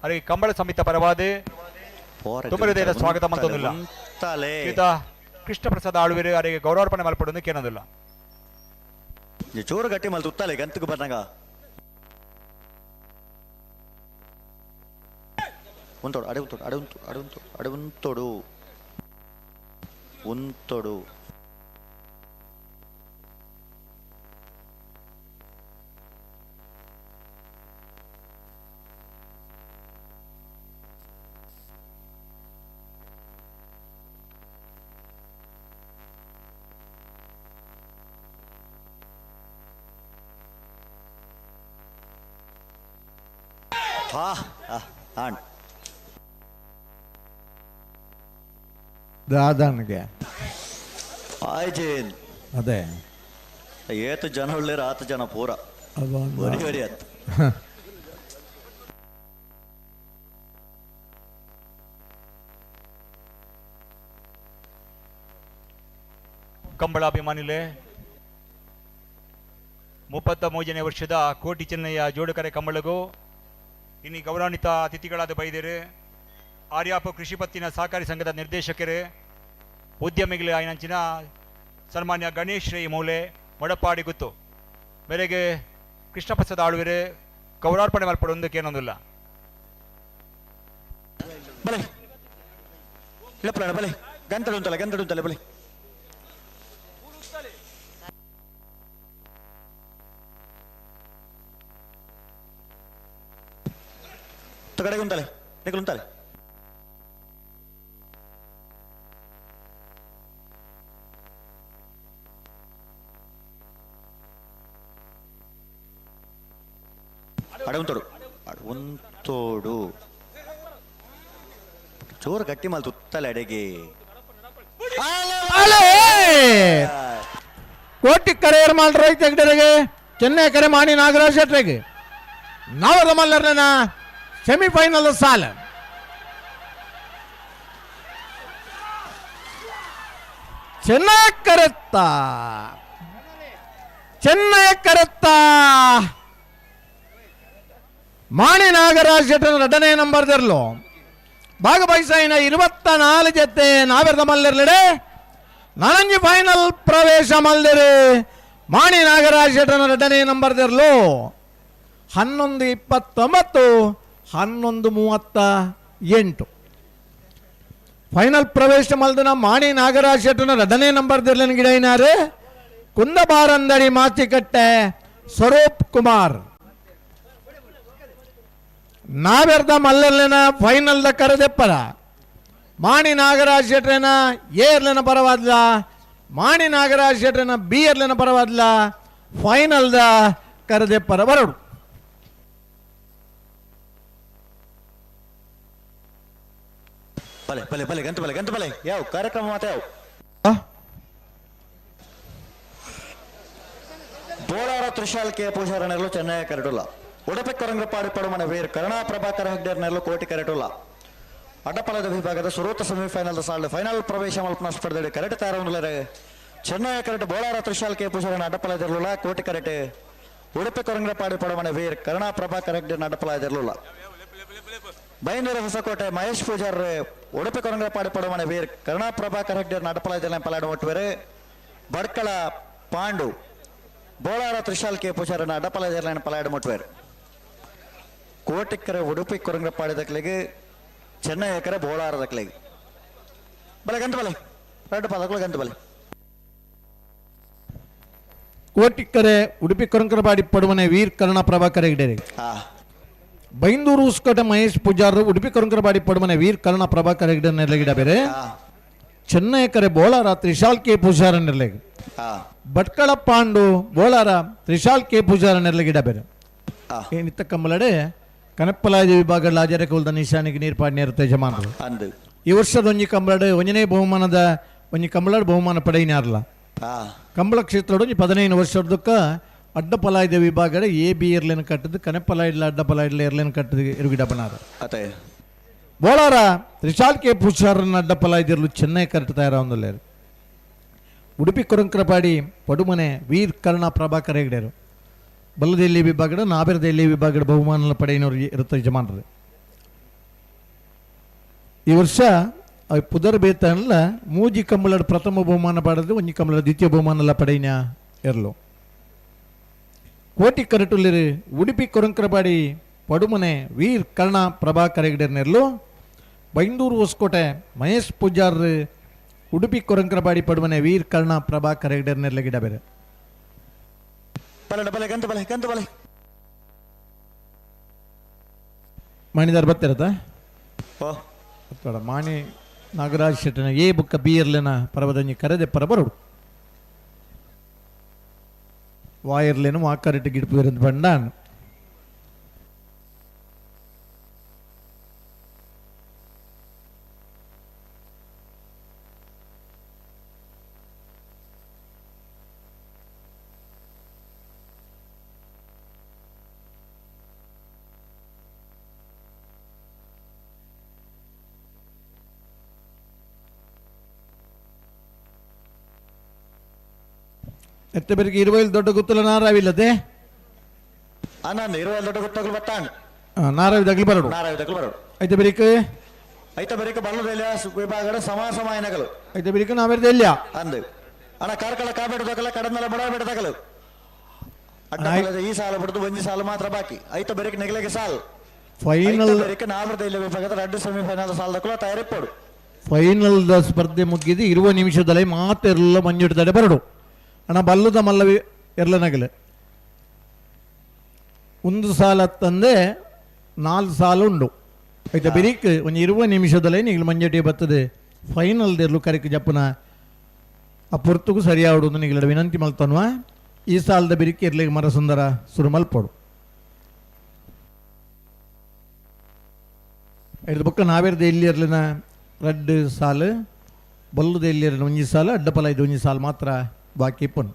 ಅರಿಗೆ ಕಂಬಳ ಸಮಿತ ಪರವಾದ ತುಂಬ ಹೃದಯದ ಸ್ವಾಗತ ಮಂತೊಂದಿಲ್ಲ. ಶ್ರೀಯುತ ಕೃಷ್ಣ ಪ್ರಸಾದ್ ಆಳ್ವಿರು ಅವರಿಗೆ ಗೌರವಾರ್ಪಣೆ ಮಲ್ಪಡೊಂದು ಕೇನೊಂದಿಲ್ಲ. ಚೋರು ಗಟ್ಟಿ ಮಲ್ತು ಉತ್ತಾಲೆ ಗಂತకు ಬರ್ನಾಗ ಉಂತೋಡು ಅಡೆ ಉಂತೋಡು ಅಡೆ ಉಂತು ಅಡೆ ಉಂತು ಅಡೆ ಉಂತೋಡು ಉಂತೋಡು ಹಾ ಆಣ್ ದಾದನಿಗೆ ಆಯ್ಜೇನ್ ಅದೇ ಏತು ಜನ ಉಳ್ಳೇರು ಆತ ಜನ ಪೂರ ಬರಿ ಬರಿ ಆತ್ ಕಂಬಳಾಭಿಮಾನಿಲೆ 33ನೇ ವರ್ಷದ ಕೋಟಿ ಚೆನ್ನಯ್ಯ ಜೋಡುಕರೆ ಕಂಬಳಗು ಇನ್ನು ಗೌರವಾನ್ವಿತ ಅತಿಥಿಗಳಾದ ಬೈದೇರು ಆರ್ಯಾಪು ಕೃಷಿ ಪತ್ತಿನ ಸಹಕಾರಿ ಸಂಘದ ನಿರ್ದೇಶಕರು ಉದ್ಯಮಿಗಳು ಆಯ್ನಂಚಿನ ಸನ್ಮಾನ್ಯ ಗಣೇಶ್ ರೈ ಮೂಲೆ ಮೊಡಪಾಡಿ ಗುತ್ತು ಮೇರೆಗೆ ಕೃಷ್ಣಪ್ರಸಾದ್ ಆಳ್ವಿರು ಗೌರವಾರ್ಪಣೆ ಮಲ್ಪಡೊಂದಕ್ಕೆ ಏನೊಂದಿಲ್ಲ. ಬಲೆ ಇಲ್ಲಪ್ಪ ಬಲೆ ಗಂತಡು ಉಂಟಲ್ಲ ಗಂತಡು ಉಂಟಲ್ಲ ಬಲೆ ಕಡೆಗೆ ಉಂಟಲೆ ನಿಕಲು ಉಂಟಲೆ ಅಡೆ ಉಂತೋಡು ಅಡೆ ಉಂತೋಡು ಚೋರು ಗಟ್ಟಿ ಮಲ್ ತುತ್ತಲೆ ಅಡೆಗೆ ಕೋಟಿ ಕರೆಯರ್ ಮಾಲ್ ರೈತ ಹೆಗ್ಡರಿಗೆ ಚೆನ್ನೈ ಕರೆ ಮಾಣಿ ನಾಗರಾಜ್ ಶೆಟ್ರಿಗೆ ನಾವರ ಮಲ್ಲರ್ನ ಸೆಮಿಫೈನಲ್ ಸಾಲ ಚೆನ್ನೈ ಕರೆತ್ತ ಚೆನ್ನೈ ಕರೆತ್ತ ಮಾಣಿ ನಾಗರಾಜ್ ಶೆಟ್ಟನ ಎರಡನೇ ನಂಬರ್ ದರ್ಲು ಭಾಗವಹಿಸಾಯಿನ 24 ಜೊತೆ ನಾವೆರ್ದ ಮಲ್ಲರ್ಲೆಡೆ ನಾನಂಜಿ ಫೈನಲ್ ಪ್ರವೇಶ ಮಲ್ದಿರು ಮಾಣಿ ನಾಗರಾಜ್ ಶೆಟ್ಟನ ಎರಡನೇ ನಂಬರ್ ದರ್ಲು 11:29 11:38 ಫೈನಲ್ ಪ್ರವೇಶ ಮಲ್ದನ ಮಾಣಿ ನಾಗರಾಜ್ ಶೆಟ್ಟನ ಎರಡನೇ ನಂಬರ್ ದಿರ್ಲನ್ ಗಿಡೈನಾರು ಕುಂದಬಾರಂದಡಿ ಮಾಚಿಕಟ್ಟೆ ಸ್ವರೂಪ್ ಕುಮಾರ್ ನಾವೆರ್ದ ಮಲ್ಲರ್ಲೆನ ಫೈನಲ್ದ ಕರೆದೆಪ್ಪರ ಮಾಣಿ ನಾಗರಾಜ್ ಶೆಟ್ರೇನ ಎ ಎರ್ಲೆನ ಪರವಾದ್ಲ ಮಾಣಿ ನಾಗರಾಜ್ ಶೆಟ್ರೇನ ಬಿ ಎರ್ಲೆನ ಪರವಾದ್ಲ ಫೈನಲ್ದ ಕರೆದೆಪ್ಪರ ಬರೋಡು. ಬಲೆ ಬಲೆ ಬಲೆ ಗಂಟು ಬಲೆ ಗಂಟು ಬಲೆ ಯಾವ ಕಾರ್ಯಕ್ರಮ ಮಾತ್ರ ಯಾವ ಬೋಳಾರ ತ್ರಿಶಾಲ್ ಕೆ ಪೂಜಾರನೆರಲು ಚೆನ್ನೈ ಕರೆಟುಲ್ಲ ಉಡುಪಿ ಕೊರಂಗಪಾಡಿ ಪಡುಮನೆ ವೀರ್ ಕರುಣಾ ಪ್ರಭಾಕರ ಹೆಗ್ಡೇರ್ನೆರಲು ಕೋಟಿ ಕರೆಟುಲ್ಲ ಅಡ್ಡಪಲದ ವಿಭಾಗದ ಸುರೂತ ಸೆಮಿಫೈನಲ್ ಸಾಲು ಫೈನಲ್ ಪ್ರವೇಶ ಮಲ್ಪನ ಸ್ಪರ್ಧೆ ಕರೆಟ್ ತಾರವನ್ನುಲ್ಲರೆ ಚೆನ್ನೈ ಕರೆಟ್ ಬೋಳಾರ ತ್ರಿಶಾಲ್ ಕೆ ಪೂಜಾರನ ಅಡ್ಡಪಲದಿರಲಿಲ್ಲ ಕೋಟಿ ಕರೆಟ್ ಉಡುಪಿ ಕೊರಂಗಪಾಡಿ ಪಡುಮನೆ ವೀರ್ ಕರುಣಾ ಪ್ರಭಾಕರ ಹೆಗ್ಡೇರ್ನ ಅಡ್ಡಪಲದಿರಲಿಲ್ಲ ಬೈಂದೂರು ಹೊಸಕೋಟೆ ಮಹೇಶ್ ಪೂಜಾರ್ ಉಡುಪಿ ಕೊರಂಗಪಾಡಿ ಪಡುಮನೆ ವೀರ್ ಕರುಣಾ ಪ್ರಭಾಕರ್ ಹೆಗ್ಡೇರ್ನ ಅಡ್ಡಪಲದಿರಲಿಲ್ಲ ಪಲಾಡು ಒಟ್ಟುವೆರೆ ಬಡ್ಕಳ ಪಾಂಡು ಬೋಳಾರ ತ್ರಿಶಾಲ್ ಕೆ ಪೂಜಾರನ ಅಡ್ಡಪಲದಿರಲಿಲ್ಲ ಪಲಾಡು ಮುಟ್ಟುವೆರು ಕೋಟಿಕ್ಕರೆ ಉಡುಪಿ ಕೊರಂಗಪಾಡಿ ದಕ್ಲಿಗೆ ಚೆನ್ನೈ ಎಕರೆ ಬೋಳಾರ ದಕ್ಲಿಗೆ ಬಲೆ ಗಂಟು ಬಲೆ ಎರಡು ಪದಗಳು ಗಂಟು ಬಲೆ ಕೋಟಿಕ್ಕರೆ ಉಡುಪಿ ಕೊರಂಕರಪಾಡಿ ಪಡುಮನೆ ವೀರ್ ಕರುಣಾ ಪ್ರಭಾಕರ್ ಹೆಗ್ಡೇರಿ ಬೈಂದೂರು ಉಸ್ಕೋಟೆ ಮಹೇಶ್ ಪೂಜಾರ್ ಉಡುಪಿ ಕೊರಂಕರಪಾಡಿ ಪಡುಮನೆ ವೀರ್ ಕರುಣಾ ಪ್ರಭಾಕರ್ ಹೆಗ್ಡೆ ನೆಲೆಗಿಡ ಬೇರೆ ಚೆನ್ನೈ ಕರೆ ಬೋಳಾರ ತ್ರಿಶಾಲ್ ಕೆ ಪೂಜಾರ ನೆಲೆಗೆ ಭಟ್ಕಳ ಪಾಂಡು ಬೋಳಾರ ತ್ರಿಶಾಲ್ ಕೆ ಪೂಜಾರ ನೆಲೆಗಿಡ ಬೇರೆ ಏನಿತ್ತ ಕಂಬಲಡೆ ಕನಪ್ಪಲಾಯ ವಿಭಾಗದ ಆಜಾರ ಕುಲ್ದ ನಿಶಾನಿಗೆ ನೀರು ಪಾಡ್ನೇರುತ್ತೆ ಯಜಮಾನರು. ಅಂದು ಈ ವರ್ಷದ ಒಂಜಿ ಕಂಬಳಡ್ ಒಂಜನೇ ಬಹುಮಾನದ ಒಂಜಿ ಕಂಬಳಡ್ ಬಹುಮಾನ ಪಡೆಯಿನಾರ್ಲ. ಕಂಬಳ ಕ್ಷೇತ್ರದ ಒಂಜಿ 15 ವರ್ಷದಕ್ಕ ಅಡ್ಡಪಲಾಯದ ವಿಭಾಗದ ಎ ಬಿ ಏರ್ಲೇನ್ ಕಟ್ಟದು ಕನೆಪ್ಪಲಾಯ್ಡ್ಲ ಅಡ್ಡಪಲಾಯ್ಡ್ಲ ಏರ್ಲೇನ್ ಕಟ್ಟದು ಇರುಗಿಡಪನಾರ. ಅತೆ ಬೋಳಾರ ತ್ರಿಶಾಲ್ ಕೆ ಪುಷಾರನ್ನ ಅಡ್ಡಪಲಾಯ್ದಿರಲು ಚೆನ್ನೈ ಕರೆಕ್ಟ್ ತಯಾರಾವೊಂದುಲ್ಲೇರು. ಉಡುಪಿ ಕೊರಂಕ್ರಪಾಡಿ ಪಡುಮನೆ ವೀರ್ ಕರ್ಣ ಪ್ರಭಾಕರ್ ಹೆಗ್ಡೆರು ಬಲ್ಲದೆಲ್ಲಿ ವಿಭಾಗದ ನಾಬೆರದೆಲ್ಲಿ ವಿಭಾಗದ ಬಹುಮಾನ ಪಡೆಯಿನವರು ಇರುತ್ತೆ ಯಜಮಾನರು. ಈ ವರ್ಷ ಪುದರ್ ಬೇತನಲ್ಲ ಮೂಜಿ ಕಂಬಳದ ಪ್ರಥಮ ಬಹುಮಾನ ಪಡೆದು ಒಂಜಿ ಕಂಬಳದ ದ್ವಿತೀಯ ಬಹುಮಾನ ಎಲ್ಲ ಪಡೆಯಿನ ಎರ್ಲು. ಕೋಟಿ ಕರಟುಲ್ಲಿರು ಉಡುಪಿ ಕೊರಂಕ್ರಪಾಡಿ ಪಡುಮನೆ ವೀರ್ ಕರ್ಣ ಪ್ರಭಾಕರ್ ಹೆಗ್ಡೆರ್ನೆರ್ಲು. ಬೈಂದೂರು ಹೊಸಕೋಟೆ ಮಹೇಶ್ ಪೂಜಾರ್ ಉಡುಪಿ ಕೊರಂಕ್ರಪಾಡಿ ಪಡುಮನೆ ವೀರ್ ಕರ್ಣ ಪ್ರಭಾಕರ್ ಹೆಗ್ಡೆರ್ನೆರ್ಲ ಗಿಡ ಬೇರೆ. ಬಲೆ ಬಲೆ ಗಂತು ಬಲೆ ಗಂತು ಬಲೆ ಮಾಣಿದಾರ್ ಬತ್ತಿರತ್ತ ಓ ಮಾಣಿ ನಾಗರಾಜ್ ಶೆಟ್ಟನ ಎ ಬುಕ್ಕ ಬಿ ಇರ್ಲೆನ ಪರವದಂಜಿ ಕರೆದೆ ಪರ ಬರೋಡು ವಾಯಿರ್ಲೇನು ವಾಕರಿಟ್ಟು ಗಿಡಪು ಬಂಡಾನ್. ಎತ್ತ ಬೆರಕೆ ಇರುವೈಲ್ ದೊಡ್ಡ ಗುತ್ತಲ ನಾರಾವಿಲ್ಲದೆ ಆನಂದ್ ಇರುವೈಲ್ ದೊಡ್ಡ ಗುತ್ತಗಳು ಬತ್ತಾಂಡ್ ನಾರಾವಿ ದಗ್ಲು ಬರಡು ನಾರಾವಿ ದಗ್ಲು ಬರಡು. ಐತ ಬೆರಿಕೆ ಐತ ಬೆರಿಕೆ ಬಲ್ಲದೆಲ್ಲ ವಿಭಾಗದ ಸಮ ಸಮಾಯನಗಳು ಐತ ಬೆರಿಕೆ ನಾವೆರ್ದೆಲ್ಲ ಅಂದು ಅಣ್ಣ ಕಾರ್ಕಳ ಕಾಬೇಡ ದಗಲ ಕಡನ್ನೆಲ್ಲ ಬಡಬೇಡ ದಗಲು ಈ ಸಾಲ ಬಿಡ್ದು ಒಂಜಿ ಸಾಲು ಮಾತ್ರ ಬಾಕಿ. ಐತ ಬೆರಿಕೆ ನೆಗಲೆಗೆ ಸಾಲ್ ಫೈನಲ್ ಬೆರಿಕೆ ನಾವರ್ದೆಲ್ಲ ವಿಭಾಗದ ಎರಡು ಸೆಮಿಫೈನಲ್ ಸಾಲ ದಕ್ಕಲು ತಯಾರಿಪ್ಪಡು. ಫೈನಲ್ the ಸ್ಪರ್ಧೆ ಮುಗಿದು ಇರುವ ನಿಮಿಷದಲ್ಲಿ ಮಾತೆಲ್ಲ ಮಂಜುಡ್ತಾರೆ ಬರಡು. ಅಣ್ಣ ಬಲ್ಲದ ಮಲ್ಲವಿ ಎರ್ಲನಗಲು ಒಂದು ಸಾಲ ತಂದೆ 4 ಸಾಲ ಉಂಡು ಐತ ಬೆರಿಕ್ ಒಂಜಿ 20 ನಿಮಿಷದಲ್ಲೇ ನೀವು ಮಂಜಟಿ ಬರ್ತದೆ ಫೈನಲ್ ದೇರ್ಲು ಕರೆಕ್ ಜಪ್ಪನ ಆ ಪೊರ್ತುಗು ಸರಿಯಾವಡು ನಿಗಲ ವಿನಂತಿ ಮಲ್ತನ್ವ. ಈ ಸಾಲದ ಬೆರಿಕ್ ಇರ್ಲಿಗೆ ಮರಸುಂದರ ಸುರು ಮಲ್ಪೋಡು. ಐದು ಬೊಕ್ಕ ನಾವೇರ್ದ ಇಲ್ಲಿ ಇರ್ಲಿನ ರಡ್ಡು ಸಾಲು ಬಲ್ಲದ ಇಲ್ಲಿ ಇರಲಿನ ಒಂಜಿ ಸಾಲು ಅಡ್ಡಪಲ ಐದು ಒಂಜಿ ಸಾಲು ಮಾತ್ರ ಬಾಕಿ ಪೊನ್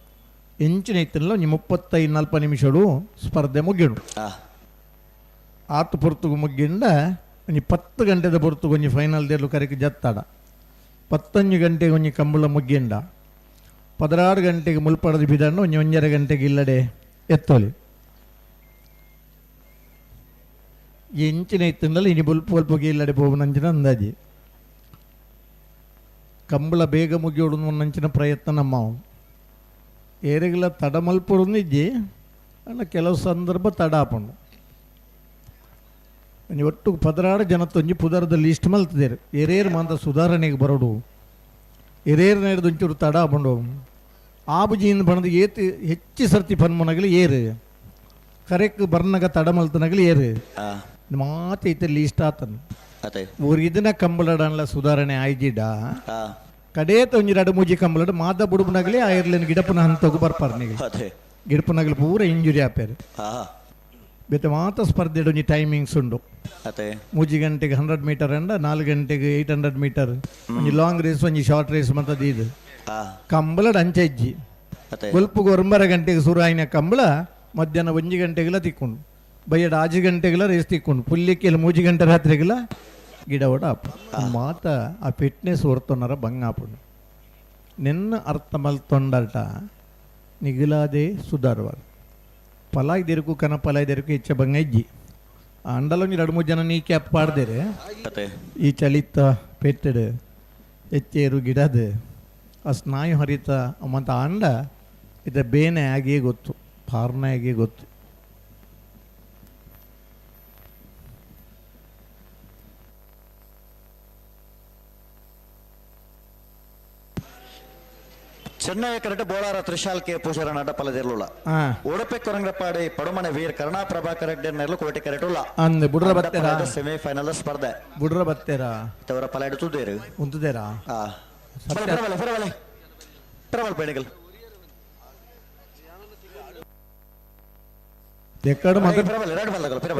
ಎಂಚಿನ ಇತ್ತಿನಲ್ಲ ಒಂಜಿ 35-40 ನಿಮಿಷಡು ಸ್ಪರ್ಧೆ ಮುಗಿಡು. ಆತು ಪೊರ್ತುಗು ಮುಗ್ಗಿಂಡ ಒಂಜಿ 10 ಗಂಟೆದ ಪೊರ್ತುಗು ಒಂಜಿ ಫೈನಲ್ ದೇರ್ಲು ಕರೆಕ್ ಜತ್ತಾಡ. 15 ಗಂಟೆಗೆ ಒಂಜಿ ಕಂಬಳ ಮುಗ್ಗಿಂಡ 16 ಗಂಟೆಗೆ ಮುಲ್ಪಡದ ಬಿದಣ್ಣು ಒಂಜಿ 1.5 ಗಂಟೆಗೆ ಇಲ್ಲಡೆ ಎತ್ತೋಲಿ. ಎಂಚಿನ ಇತ್ತಿನಲ್ಲ ಇನಿ ಬುಲ್ಪು ಅಲ್ಪಗೆ ಇಲ್ಲಡೆ ಪೋಪುನಂಚಿನ ಅಂದಾಜಿ ಕಂಬಳ ಬೇಗ ಮುಗಿಯೋಡು ಒಂದಂಚಿನ ಪ್ರಯತ್ನ ನಮ್ಮ ಏರೆಗಳ ತಡ ಮಲ್ಪೊಡು ಇಜ್ಜಿ ಅಲ್ಲ ಕೆಲವು ಸಂದರ್ಭ ತಡ ಆಪುಂಡು. ಒಂಜಿ ಒಟ್ಟು 16 ಜನತ್ತೊಂಜಿ ಪುದರ್ದ ಲಿಸ್ಟ್ ಮಲ್ತದೇರು ಏರೇರು ಮಾಂತ ಸುಧಾರಣೆಗೆ ಬರೋಡು ಏರೇರು ನೇರ್ದು ಒಂಚೂರು ತಡ ಆಪುಂಡು. ಆಬುಜಿಯಿಂದ ಬಣದ ಏತ್ ಹೆಚ್ಚು ಸರ್ತಿ ಪನ್ಮುನಗಲಿ ಏರು ಕರೆಕ್ ಬರ್ನಗ ತಡ ಮಲ್ತನಗಲಿ ಏರು ಮಾತು ಐತೆ ಲಿಸ್ಟ್ ಆತನು. ಊರಿದಿನ ಕಂಬಳಡನ್ಲ ಸುಧಾರಣೆ ಆಯ್ಜಿಡ ಕಡೇತ ಒಂಜಿ ರಡು ಮೂಜಿ ಕಂಬಳಡ್ ಮಾದ ಬುಡುಬುನಗಲಿ ಆಯಿರ್ಲೇನು ಗಿಡಪುನ ಹಂತೋಗು ಬರ್ಪಾರ್ ನಿಗಲಿ ಗಿಡಪುನಗಲಿ ಪೂರ ಇಂಜುರಿ ಆಪೇರು. ಬೇತೆ ಮಾತ ಸ್ಪರ್ಧೆ ಒಂಜಿ ಟೈಮಿಂಗ್ಸ್ ಉಂಡು. 3 ಗಂಟೆಗೆ 100 ಮೀಟರ್ ಅಂಡ 4 ಗಂಟೆಗೆ 800 ಮೀಟರ್ ಒಂಜಿ ಲಾಂಗ್ ರೇಸ್ ಒಂಜಿ ಶಾರ್ಟ್ ರೇಸ್ ಮತ್ತದ ಇದು ಕಂಬಳಡ್ ಅಂಚೆ ಇಜ್ಜಿ. ಬೊಲ್ಪುಗು 9 ಗಂಟೆಗೆ ಸುರು ಆಯಿನ ಕಂಬಳ ಮಧ್ಯಾಹ್ನ 1 ಗಂಟೆಗೆಲ್ಲ ತಿಕ್ಕೊಂಡು ಬಯ್ಯಡ 5 ಗಂಟೆಗೆಲ್ಲ ರೇಸ್ ತಿಕ್ಕೊಂಡು ಪುಲ್ಲಿಕ್ಕೆಲ್ಲ 3 ಗಂಟೆ ರಾತ್ರಿಗೆಲ್ಲ ಗಿಡ ಓಡ ಅಪ್ಪ ಮಾತ ಆ ಫಿಟ್ನೆಸ್ ಹೊರ್ತೊನ್ನರ ಬಂಗಾಪುಂಡು. ನಿನ್ನ ಅರ್ಥ ಮಲ್ತೊಂಡಟ ನಿಗಿಲಾದೆ ಸುಧಾರವಾದ ಪಲಾಯ್ದಿರುಕು ಕನ ಪಲಾಯ್ದಿರುಕು ಹೆಚ್ಚ ಬಂಗ ಇಜ್ಜಿ ಅಂಡಲೊಂಜಿ 2-3 ಜನ ನೀ ಕ್ಯಾಪ್ ಪಾಡ್ದೇರೆ ಈ ಚಳಿತ ಪೆಟ್ಟೆಡು ಹೆಚ್ಚೇರು ಗಿಡದ ಆ ಸ್ನಾಯು ಹರಿತ ಮತ್ತು ಅಂಡ ಇದು ಬೇನೆ ಆಗಿಯೇ ಗೊತ್ತು ಪಾರ್ನೆ ಆಗಿಯೇ ಗೊತ್ತು. ಚೆನ್ನೈ ಕರೆಟ್ ಬೋಳಾರ ತ್ರಿಶಾಲ್ ಕೆ ಪೂಜಾರ ನಟ ಪಲದಿರ್ಲುಲ್ಲ. ಉಡುಪಿ ಕೊರಂಗಪಾಡಿ ಪಡುಮನೆ ವೀರ್ ಕರುಣಾ ಪ್ರಭಾಕರ್ ರೆಡ್ಡಿ ಕೋಟಿ ಕರೆಟುಲ್ಲ. ಅಂದ್ ಬುಡ್ರ ಬತ್ತೇರಾ ಸೆಮಿಫೈನಲ್ ಸ್ಪರ್ಧೆ ಬುಡ್ರ ಬತ್ತೇರಾ ತವರ ಪಲ ಇಡುತ್ತೇರು ಉಂತುದೇರಾ. ಪರವಲೆ ಪರವಲೆ ಪರವಲ್ ಪೇಣಿಗಲ್ ಎಕ್ಕಡ ಮಾತ್ರ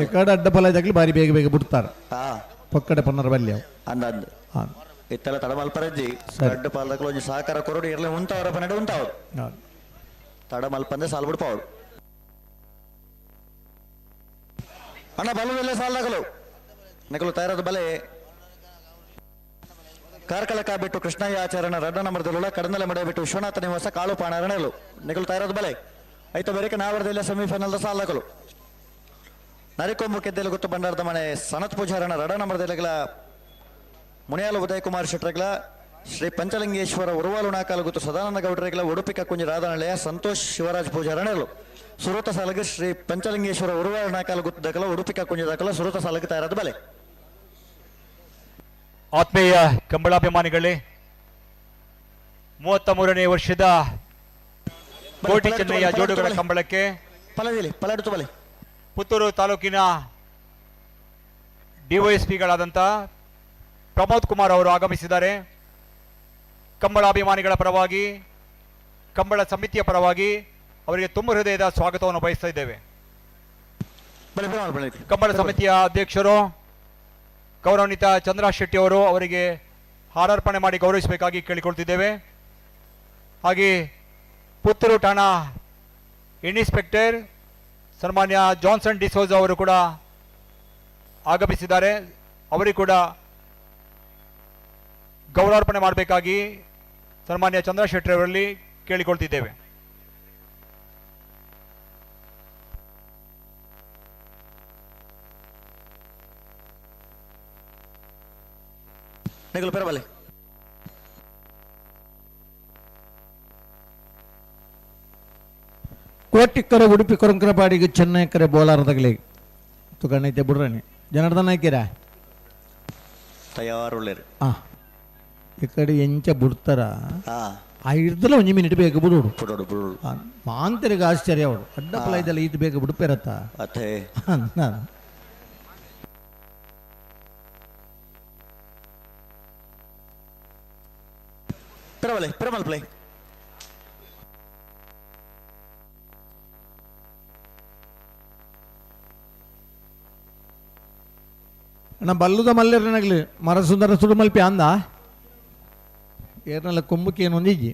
ಎಕ್ಕಡ ಅಡ್ಡ ಫಲ ಇದ್ದಾಗಲಿ ಬಾರಿ ಬೇಗ ಬೇಗ ಬಿಡ್ತಾರೆ. ಪಕ್ಕಡೆ ಪನ್ನರ ಬಲ್ಯ ಅಂದ ಅಂದ್ ಇತ್ತೆಲ್ಲ ತಡಮಲ್ಪರಜ್ಜಿ ಅಡ್ಡ ಪಾಲದಕ್ಕಲು ಒಂಜಿ ಸಹಕಾರ ಕೊರಡು ಇರ್ಲಿ ಉಂತಾವ್ರ ಪನ್ನಡ ಉಂತಾವ್ರು ತಡಮಲ್ಪಂದೆ ಸಾಲ್ ಬಿಡ್ಪಾವ್ರು. ಅಣ್ಣ ಬಲವಿಲ್ಲ ಸಾಲದಗಲು ನಕಲು ತಯಾರಾದ ಬಲೆ ಕಾರ್ಕಳಕ ಬಿಟ್ಟು ಕೃಷ್ಣಯ್ಯ ಆಚರಣ ರಡ್ಡ ನಂಬರ್ದಲ್ಲ ಕಡನಲೆ ಮಡೆ ಬಿಟ್ಟು ವಿಶ್ವನಾಥ ನಿವಾಸ ಕಾಳು ಪಾಣಾರಣಲು ನಿಕಲು ತಯಾರಾದ ಬಲೆ ಐತ ಬರೀಕ ನಾವರದಿಲ್ಲ ಸೆಮಿಫೈನಲ್ ಸಾಲದಗಲು ನರಿಕೊಂಬು ಕೆದ್ದೆಲು ಗೊತ್ತು ಬಂಡಾರದ ಮನೆ ಸನತ್ ಪೂಜಾರಣ ರಡ ನಂಬರ್ದೆಲಗಲ ಮುನಿಯಾಲ ಉದಯ್ ಕುಮಾರ್ ಶೆಟ್ರಗ್ಲ ಶ್ರೀ ಪಂಚಲಿಂಗೇಶ್ವರ ಉರುವಾಲು ನಾಕಾಲು ಗೊತ್ತು ಸದಾನಂದ ಗೌಡ್ರಗ್ಲ ಉಡುಪಿ ಕಕ್ಕುಂಜಿ ರಾಧಾನಳೆಯ ಸಂತೋಷ್ ಶಿವರಾಜ್ ಪೂಜಾರಣಲು ಸುರತ ಸಾಲಗ ಶ್ರೀ ಪಂಚಲಿಂಗೇಶ್ವರ ಉರುವಾಲು ನಾಕಾಲು ಗೊತ್ತು ದಾಖಲ ಉಡುಪಿ ಕಕ್ಕುಂಜಿ ದಾಖಲ ಸುರತ ಸಾಲಗ ತಯಾರಾದ ಬಲೆ. ಆತ್ಮೀಯ ಕಂಬಳಾಭಿಮಾನಿಗಳೇ, 33ನೇ ವರ್ಷದ ಕೋಟಿ ಚೆನ್ನಯ್ಯ ಜೋಡುಗಳ ಕಂಬಳಕ್ಕೆ ಪುತ್ತೂರು ತಾಲೂಕಿನ ಡಿವೈಎಸ್ಪಿಗಳಾದಂಥ ಪ್ರಮೋದ್ ಕುಮಾರ್ ಅವರು ಆಗಮಿಸಿದ್ದಾರೆ. ಕಂಬಳಾಭಿಮಾನಿಗಳ ಪರವಾಗಿ, ಕಂಬಳ ಸಮಿತಿಯ ಪರವಾಗಿ ಅವರಿಗೆ ತುಂಬ ಹೃದಯದ ಸ್ವಾಗತವನ್ನು ಬಯಸ್ತಾ ಇದ್ದೇವೆ. ಕಂಬಳ ಸಮಿತಿಯ ಅಧ್ಯಕ್ಷರು ಗೌರವಾನ್ವಿತ ಚಂದ್ರ ಶೆಟ್ಟಿ ಅವರು ಅವರಿಗೆ ಹಾರಾರ್ಪಣೆ ಮಾಡಿ ಗೌರವಿಸಬೇಕಾಗಿ ಕೇಳಿಕೊಳ್ತಿದ್ದೇವೆ. ಹಾಗೆ ಪುತ್ತೂರು ಠಾಣಾ ಇನ್ಸ್ಪೆಕ್ಟರ್ ಸನ್ಮಾನ್ಯ ಜಾನ್ಸನ್ ಡಿಸೋಜ್ ಅವರು ಕೂಡ ಆಗಮಿಸಿದ್ದಾರೆ. ಅವರಿಗೆ ಕೂಡ ಗೌರವಾರ್ಪಣೆ ಮಾಡಬೇಕಾಗಿ ಸನ್ಮಾನ್ಯ ಚಂದ್ರ ಶೆಟ್ಟಿ ಅವರಲ್ಲಿ ಕೇಳಿಕೊಳ್ತಿದ್ದೇವೆ. ಕೋಟಿಕ್ಕರೆ ಉಡುಪಿ ಕೊರಂಕರಪಾಡಿಗೆ ಚೆನ್ನೈ ಕರೆ ಬೋಲಾರದಗಲಿ ತುಕಣ್ಣೈತೆ ಬಿಡ್ರಣಿ ಜನಾರ್ದನ ಹಾಕಿರಾ ತಯಾರುಳ್ಳೇರು. ಈ ಕಡೆ ಎಂಚ ಬಿಡ್ತಾರ ಆ ಹಿಡ್ದಲ್ಲ ಒಂಜಿ ಮಿನಿಟ್ ಬೇಗ ಬಿಡೋಡು ಬಿಡೋಡು ಬಿಡೋಡು ಮಾಂತರಿಗೆ ಆಶ್ಚರ್ಯ ಅವಳು ಅಡ್ಡ ಫಲ ಇದೆಲ್ಲ ಇದು ಬೇಗ ಬಿಡುಪೇರತ್ತ. ಅತ್ತೆ ಪರವಲೆ ಪರಮಲ್ ಪ್ಲೇ ಅಣ್ಣ ಬಲ್ಲುದ ಮಲ್ಲೇರನಾಗ್ಲಿ ಮರ ಸುಂದರ ಸುಡು ಮಲ್ಪಿ ಅಂದ ಏರ್ನಲ್ಲ ಕೊಂಬುಕಿ ಏನು ಒಂದಿಜ್ಜಿ.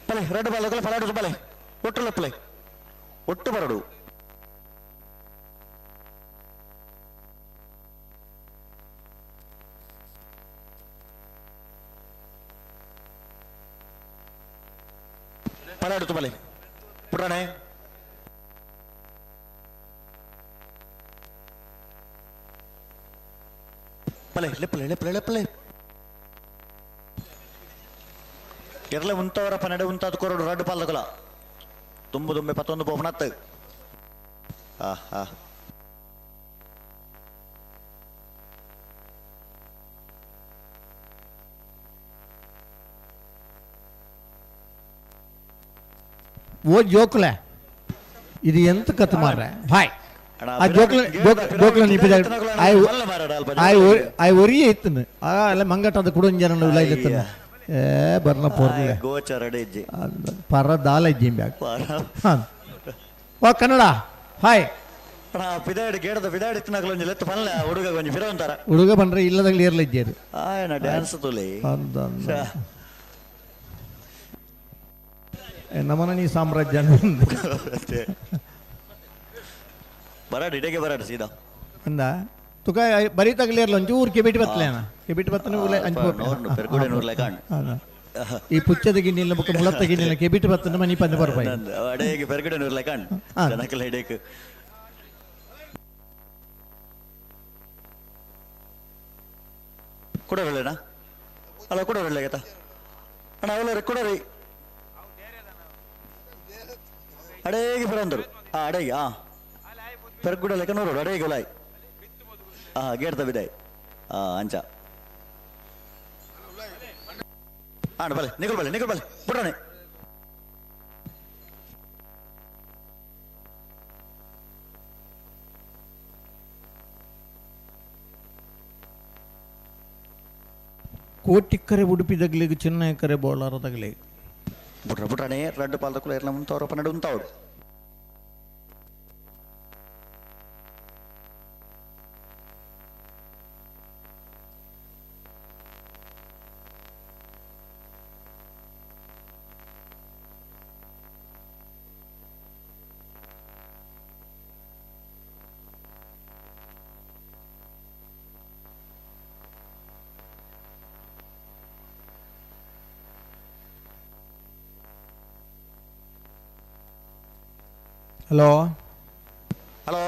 ಬಲೆ ರೆಡ್ ಬಾಲ್ ಫಲಾಡು ಬಲೆ ಒಟ್ಟು ಲಪ್ಪಲೆ ಒಟ್ಟು ಬರಡು ಫಲಾಡು ಬಲೆ ಪುರಾಣೆ ಬಲೆ ಲೆಪ್ಪಲೆ ಲೆಪ್ಪಲೆ ಲೆಪ್ಪಲೆ ಎರ್ಲೆ ಉಂತವರ ಪನ್ನಡೆ ಉಂತಾದ ಕೊರಡು ರಡ್ಡು ಪಾಲ್ದಕಲ ತುಂಬು ತುಂಬೆ ಪತ್ತೊಂದು ಪೋಪನತ್ತು. ಆ ಹಾ ಓ ಜೋಕ್ಲೆ ಇದು ಎಂತ ಕತ್ ಮಾರ್ರೆ ಹಾಯ್ ಆ ಜೋಕ್ಲೆ ಜೋಕ್ಲೆ ನಿಪಿದ ಆಯ್ ಒರಿಯೇ ಇತ್ತನು ಆ ಅಲ್ಲ ಮಂಗಟ ಅದು ಕುಡೊಂಜನ ಉಲಾಯಿತ್ತನು ಏ ಬರ್ನ ಪೋರ್ಲೆ ಗೋಚರ ಡಿಜ್ಜಿ ಪರ ದಾಲ ಇಜ್ಜಿ ಬ್ಯಾಕ್ ವಾ ಕನ್ನಡ ಹಾಯ್ ಅಣ್ಣ ಪಿದಾಡಿ ಗೇಡದ ಪಿದಾಡಿ ಇತ್ತಿನಾಗಲ ಒಂಜಿ ಲೆತ್ತು ಪನ್ಲೆ ಹುಡುಗ ಒಂಜಿ ಫಿರ ಒಂತಾರ ಹುಡುಗ ಬಂದ್ರೆ ಇಲ್ಲದಾಗಲಿ ಇರ್ಲ ಇಜ್ಜೇರು ಆಯನ ಡ್ಯಾನ್ಸ್ ತುಲಿ ನಮನ ನೀ ಸಾಮ್ರಾಜ್ಯ ಬರಾಡಿ ಇಡಗೆ ಬರಾಡಿ ಸೀದಾ ಅಂದ ತುಕ ಬರೀ ತಗಲಿರ್ಲ ಒಂಚೂರು ಕೆಬಿಟ್ ಬತ್ತಲೆ ಅಣ್ಣ ಕೆಬಿಟ್ ಬತ್ತನೆ ಈ ಪುಚ್ಚದ ಗಿನ್ನಿಲ್ಲ ಬೊಕ್ಕ ಮುಳತ್ತ ಗಿನ್ನಿಲ್ಲ ಕೆಬಿಟ್ ಬತ್ತನ ಮನಿ ಪಂದ ಬರ್ಪಾಯಿ ಅಡೇಗೆ ಪೆರ್ಗುಡೆ ನೂರ್ಲೆ ಕಾಣ್ ಜನಕಲ ಹಿಡೇಕ್ ಕೊಡೋರಲ್ಲೇನಾ ಅಲ್ಲ ಕೊಡೋರಲ್ಲ ಆಯ್ತಾ ಅಣ್ಣ ಅವಲ ರೆಕ್ಕೊಡರಿ ಅಡೇಗೆ ಬರಂದರು ಹಾಂ ಅಡೇಗೆ ಹಾಂ ಪೆರ್ಗುಡ ಲೆಕ್ಕ ನೋಡು ಅಡೇಗೆ ಉಲಾಯ್ ಹಾಂ ಗೇಟ್ ತಬ್ಬಿದಾಯ್ ಹಾಂ ಅಂಚ ಹಾಂ ಬಲೆ ನಿಗುಲ್ ಬಲೆ ನಿಗುಲ್ ಬಲೆ ಬುಡ್ರಾಣೆ ಕೋಟಿಕ್ಕರೆ ಉಡುಪಿ ದಗ್ಲಿಗೆ ಚಿನ್ನಕರೆ ಬೋಳಾರ ತಗಲಿ ಬುಡ್ರ ಬುಡ್ರಾಣೆ ರಡ್ಡು ಪಾಲ್ದಕ್ಕೂ ಎರ್ಲ ಮುಂತವ್ರ ಪನ್ನಡು ಉಂತಾವಡು ಹಲೋ ಹಲೋ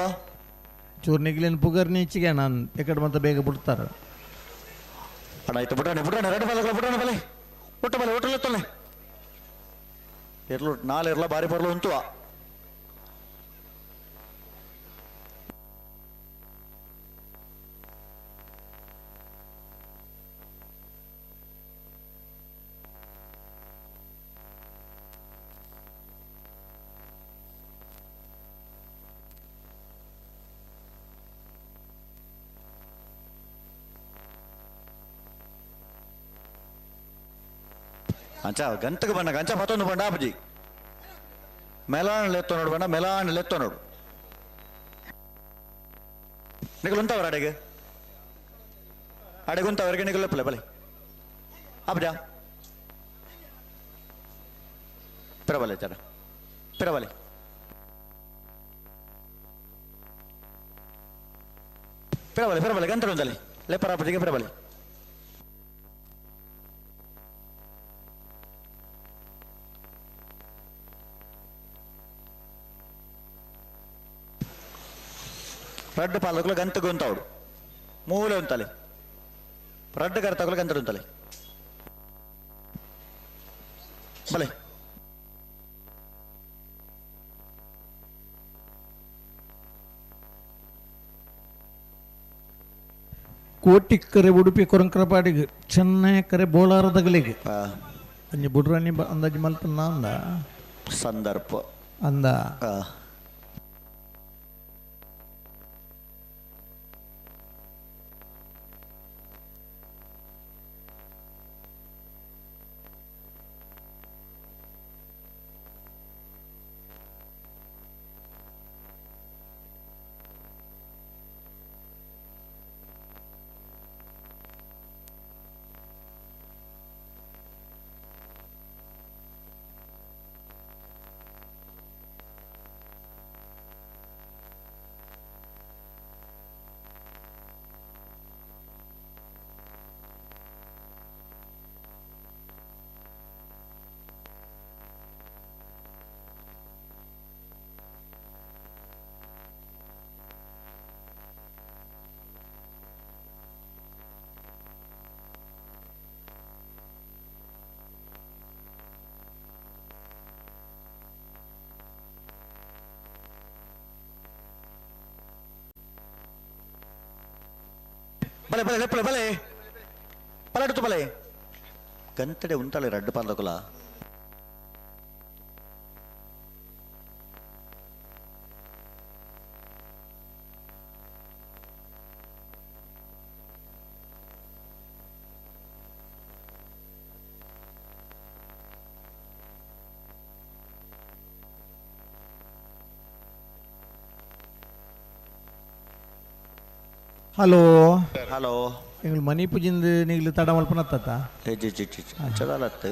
ಚೂರು ನಿಗ್ಲಿನ ಪುಗರ್ ನೀಚಿಗೆ ನಾನು ಎಕಡೆ ಮತ್ತೆ ಬೇಗ ಬಿಡ್ತಾರೆ ಅಣ್ಣ ಆಯ್ತು ಬುಡ್ರಾಣೆ ಬುಡ್ರಾಣೆ ರಡ್ಡು ಪಾಲ್ದಕ್ಕೂ ಬುಡ್ರಾಣೆ ಬಲೆ ಒಟ್ಟು ಬಲೆ ಒಟ್ಟು ತೊಲೆ ಇರ್ಲು ನಾಳೆ ಇರ್ಲ ಬಾರಿ ಬರ್ಲು ಉಂತುವ ಅಂಚ ಗಂಟೆಗೆ ಬಣ್ಣ ಗಂಚ ಮತ್ತೊಂದು ಬಣ್ಣ ಅಪ್ಪಾಜಿ ಮೆಲಾನ್ ಲೆತ್ತೋ ನೋಡು ಬಣ್ಣ ಮೆಲಾನ್ ಲೆತ್ತೋ ನೋಡು ನಿಗಲು ಉಂಟವರ ಅಡೆಗೆ ಅಡೆಗೆ ಉಂಟವರಿಗೆ ನಿಗಲು ಲೆಪ್ಪಲೆ ಬಲೆ ಅಪ್ಪ ಪಿರಬಲೆ ಚರ ಪಿರಬಲೆ ಪಿರಬಲೆ ಪಿರಬಲೆ ಗಂಟೆ ಉಂಟಲ್ಲಿ ಲೆಪ್ಪರ ಅಪ್ಪಾಜಿಗೆ ಪಿರಬಲೆ ರಡ್ಡು ಪಾಲకులు ಗಂತ ಗೊಂತಾవుడు ಮೂಲೆ ఉంತಾಲೆ ರಡ್ಡು ಕರ್ತకులు ಗಂತ ఉంತಾಲೆ ಬಲೆ ಕೋಟಿಕ್ಕರೆ ಉಡುಪಿ ಕೊರಂಕ್ರಪಾಡಿಗೆ ಚೆನ್ನೈ ಕರೆ ಬೋಳಾರದಗಲಿಗೆ ಅಂಜಿ ಬುಡ್ರಾಣಿ ಅಂದಾಜು ಮಲ್ಪನ್ನ ಅಂದ ಸಂದರ್ಭ ಅಂದ ಬಲೆ ಬಲೆ ಲೆಪ್ಪಲೆ ಬಲೆ ಪಲಡುತ್ತು ಬಲೆ ಗಂತಡೆ ಉಂತಾಳೆ ರಡ್ಡು ಪಾಲಕುಲ ಹಲೋ ಹಲೋ ಎಂಗಳು ಮನಿ ಪೂಜಿಂದ ನಿಗ್ಲು ತಡ ಮಲ್ಪನತ್ತ ಜಿ ಜಿ ಜಿ ಚದಾಲತ್ತು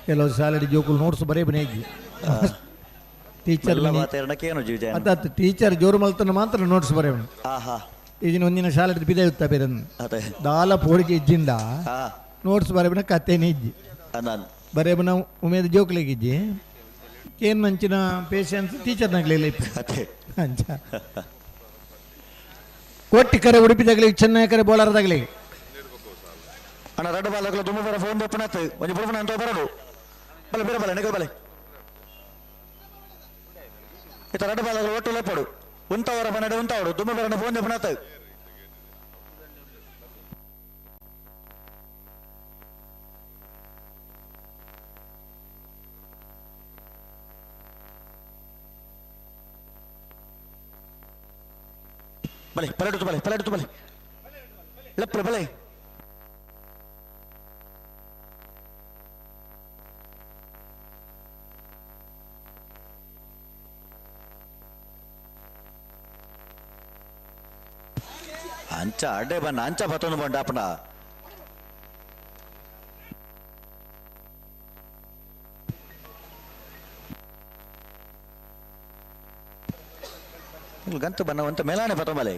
ಕೆಲವು ಶಾಲೆಡಿ ಜೋಕುಲು ನೋಟ್ಸ್ ಬರೇ ಬನೇಜಿ ಟೀಚರ್ ಏನು ಜೀವ ಅತ್ತ ಟೀಚರ್ ಜೋರು ಮಲ್ತನ ಮಾತ್ರ ನೋಟ್ಸ್ ಬರೆಯವನು ಆಹಾ ಈಗಿನ ಒಂದಿನ ಶಾಲೆ ಬಿದೆ ಇತ್ತ ಬೇರೆ ಅದೇ ದಾಲ ಪೋಡಿಗೆ ಇಜ್ಜಿಂದ ನೋಟ್ಸ್ ಬರೆಬನ ಕತೆನೇ ಇಜ್ಜಿ ಅಂದಾನ್ ಬರೆಬನ ಉಮೇದ ಜೋಕ್ಲಿಗೆ ಇಜ್ಜಿ ಕೇನ್ ಮಂಚಿನ ಪೇಷನ್ಸ್ ಟೀಚರ್ನಾಗ್ಲಿಲ್ಲ ಅದೇ ಅಂಚ ಕೋಟಿ ಕರೆ ಉಡುಪಿ ತಗಲಿ ಚೆನ್ನೈ ಕರೆ ಬೋಳಾರ ತಗಲಿ. ಅಣ್ಣ ರಡ್ಡು ಬಾಲಕಲು ದುಮ್ಮು ಬರ ಫೋನ್ ದಪ್ಪಣತ್ತು ಒಂಜಿ ಬುಡುಪಣ ಅಂತ ಬರಡು ಬಲೆ ಬೇರೆ ಬಲೆ ನಿಗಲ್ ಬಲೆ ಇತ್ತ ರಡ್ಡು ಬಾಲಕಲು ಒಟ್ಟು ಲೆಪ್ಪಡು ಉಂತವರ ಬನ್ನಡೆ ಉಂತಾವಡು ದುಮ್ಮು ಬರಣ ಫೋನ್ ದಪ್ಪಣತ್ತು ಬಲೆ ಪಲಡುತ್ತು ಬಲೆ ಪಲಡುತ್ತು ಬಲೆ ಲೆಪ್ಪಡು ಬಲೆ ಅಂಚ ಅಡ್ಡೆ ಬನ್ನ ಅಂಚ ಬತ್ತೊಂದು ಬಂಡ ಅಪ್ಪಣ ಗಂತು ಬನ್ನ ಒಂತ ಮೇಲಾನೆ ಬತ್ತೊಂಬಲೆ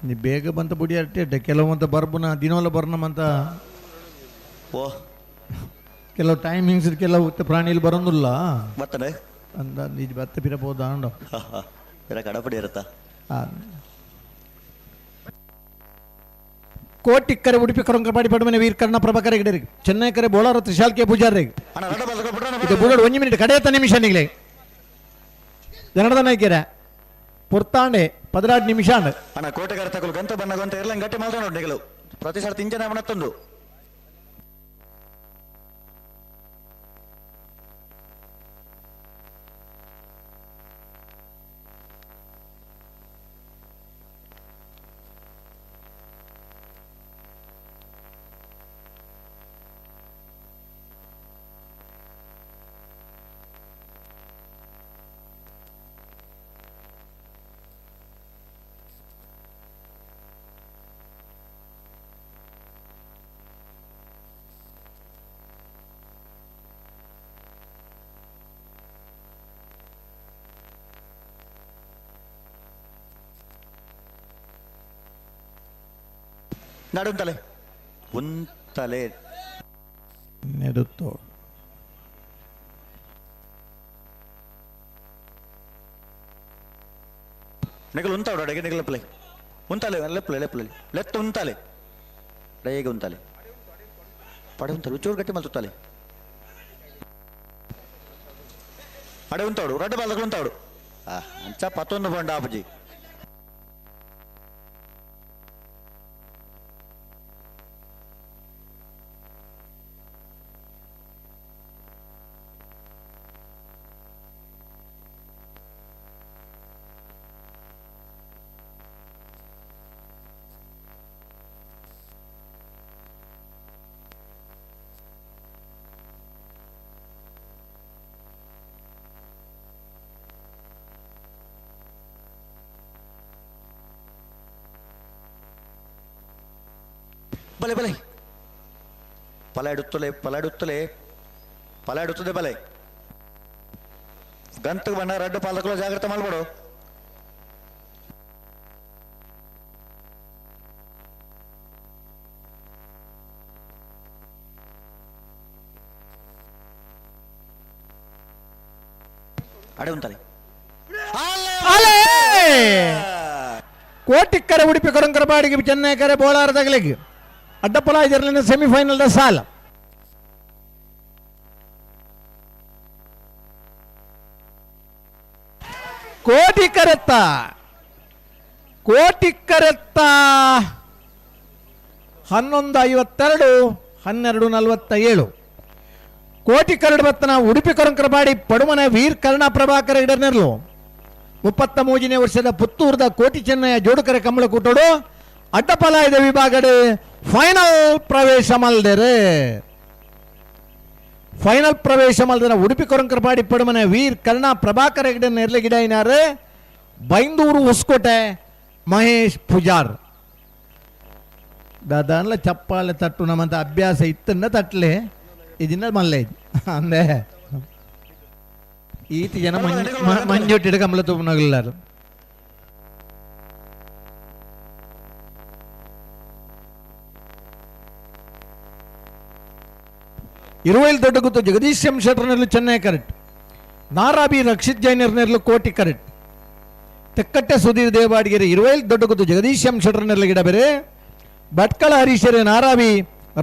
ನೀ ಬೇಗ ಬಂತ ಬುಡಿ ಅಟ್ಟೆ ಕೆಲವಂತ ಬರ್ಬುನ ದಿನೋಲ ಬರ್ನಮಂತ ಓ ಕೆಲವು ಟೈಮಿಂಗ್ಸ್ ಕೆಲವು ಪ್ರಾಣಿಲಿ ಬರೋದಿಲ್ಲ ಬರ್ತದೆ ಅಂದ ನಿಜ ಬತ್ತ ಪಿರಬಹುದು ಅಂಡ ಇರ ಕಡಪಡಿ ಇರುತ್ತಾ ಕೋಟಿಕ್ಕರೆ ಉಡುಪಿ ಕೊರಂಕಪಾಡಿ ಪಡುಮನೆ ವೀರ್ಕರ್ಣ ಪ್ರಭಾಕರ ಗಿಡರಿಗೆ ಚೆನ್ನೈ ಕರೆ ಬೋಳಾರ ತ್ರಿಶಾಲ್ಕೆ ಪೂಜಾರಿ ಇದು ಬುಡೋಡು ಒಂದು ಮಿನಿಟ್ ಕಡೆಯತ್ತ ನಿಮಿಷ ನಿಗಲೆ ಜನರ್ದನ ಐಕ್ಯರ ಪುರ್ತಾಂಡೆ 16 ನಿಮಿಷ ಅಣ್ಣ ಕೋಟೆಗಾರ ತಗೊಳ್ಳು ಗಂತ ಬನ್ನ ಗಂತ ಇರ್ಲಂಗ್ ಗಟ್ಟಿ ಮಾತ್ರ ನೋಡಿ ನಿಗಲು ಪ್ರತಿ ಸರ್ತಿ ಇಂಚನೆ ಮಣತ್ತೊಂದು ನಡುಂತಲೆ ಉಂತಲೆ ನೆಡುತ್ತೋ ನಿಗಲು ಉಂತಾವಡು ಅಡಿಗೆ ನಿಗಲಪ್ಲೆ ಉಂತಾಲೆ ಲೆಪ್ಲೆ ಲೆಪ್ಲೆ ಲೆತ್ತು ಉಂತಾಲೆ ಡೇಗೆ ಉಂತಾಲೆ ಪಡೆ ಉಂತಾಲೆ ಚೂರು ಗಟ್ಟಿ ಮಲ್ತುತ್ತಾಲೆ ಅಡೆ ಉಂತಾವಡು ರಡ್ಡು ಬಾಲಗಳು ಉಂತಾವಡು ಆ ಅಂಚ ಪತ್ತೊಂದು ಬಂಡ ಆಪುಜಿ ಬಲೆ ಬಲೆ ಪಲಾಡುತ್ತಲೆ ಪಲಾಡುತ್ತಲೆ ಪಲಾಡುತ್ತದೆ ಬಲೆ ಗಂತಕ್ಕೆ ಬಣ್ಣ ರಡ್ಡು ಪಾಲಕಲು ಜಾಗ್ರತೆ ಮಾಡ್ಬೇಡು ಅಡೆ ಉಂತಾಲೆ ಅಲೆ ಕೋಟಿಕ್ಕರೆ ಉಡುಪಿ ಕೊರಂಕರಪಾಡಿಗೆ ಚೆನ್ನೈ ಕರೆ ಬೋಳಾರ ತಗಲಿಗೆ ಅಡ್ಡಪಲ ಇದರಲ್ಲಿ ಸೆಮಿಫೈನಲ್ the ಸಾಲ ಕೋಟಿ ಕರೆತ್ತ ಕೋಟಿ ಕರೆತ್ತ 11:52 12:47 ಕೋಟಿ ಕರಡು ಬತ್ತನ ಉಡುಪಿ ಕೊರಂಕರಪಾಡಿ ಪಡುಮನೆ ವೀರ್ ಕರ್ಣ ಪ್ರಭಾಕರ ಇಡನೆರ್ಲು 33ನೇ ವರ್ಷದ ಪುತ್ತೂರದ ಕೋಟಿ ಚೆನ್ನಯ್ಯ ಜೋಡುಕರೆ ಕಂಬಳಕೂಟೋಡು ಅಡ್ಡಪಲಾಯದ ವಿಭಾಗಡೆ ಫೈನಲ್ ಪ್ರವೇಶ ಮಲ್ದೆರೆ. ಫೈನಲ್ ಪ್ರವೇಶ ಮಲ್ದರ ಉಡುಪಿ ಕೊರಂಕರಪಾಡಿ ಪಡುಮನೆ ವೀರ್ ಕರ್ಣ ಪ್ರಭಾಕರ ಹೆಗಡೆ ನೆರ್ಲೆಗಿಡೈನಾರು ಬೈಂದೂರು ಹೊಸಕೋಟೆ ಮಹೇಶ್ ಪೂಜಾರ್. ದಾದಾನ್ಲ ಚಪ್ಪಾಳೆ ತಟ್ಟು ನಮ್ಮಂತ ಅಭ್ಯಾಸ ಇತ್ತನ್ನ ತಟ್ಟಲೆ ಇದನ್ನ ಮಲ್ಲೆ ಅಂದೆ ಈತ ಜನ ಮಂಜೊಟ್ಟಿಡ Kambala ತೂಪನಗಲ್ಲಾರು. Iruvail Doddagutthu Jagadish M ಶೆಟ್ಟರ್ನೆರ್ಲು Chennai correct Narabi Rakshit ಜೈನರ್ನೆರ್ಲು ಕೋಟಿ correct Tekkatte Sudhir Devadigere Iruvail Doddagutthu Jagadish M ಶೆಟ್ಟರ್ನೆರ್ಲು ಗಿಡ ಬೇರೆ ಭಟ್ಕಳ ಹರೀಶರೇ ನಾರಾಬಿ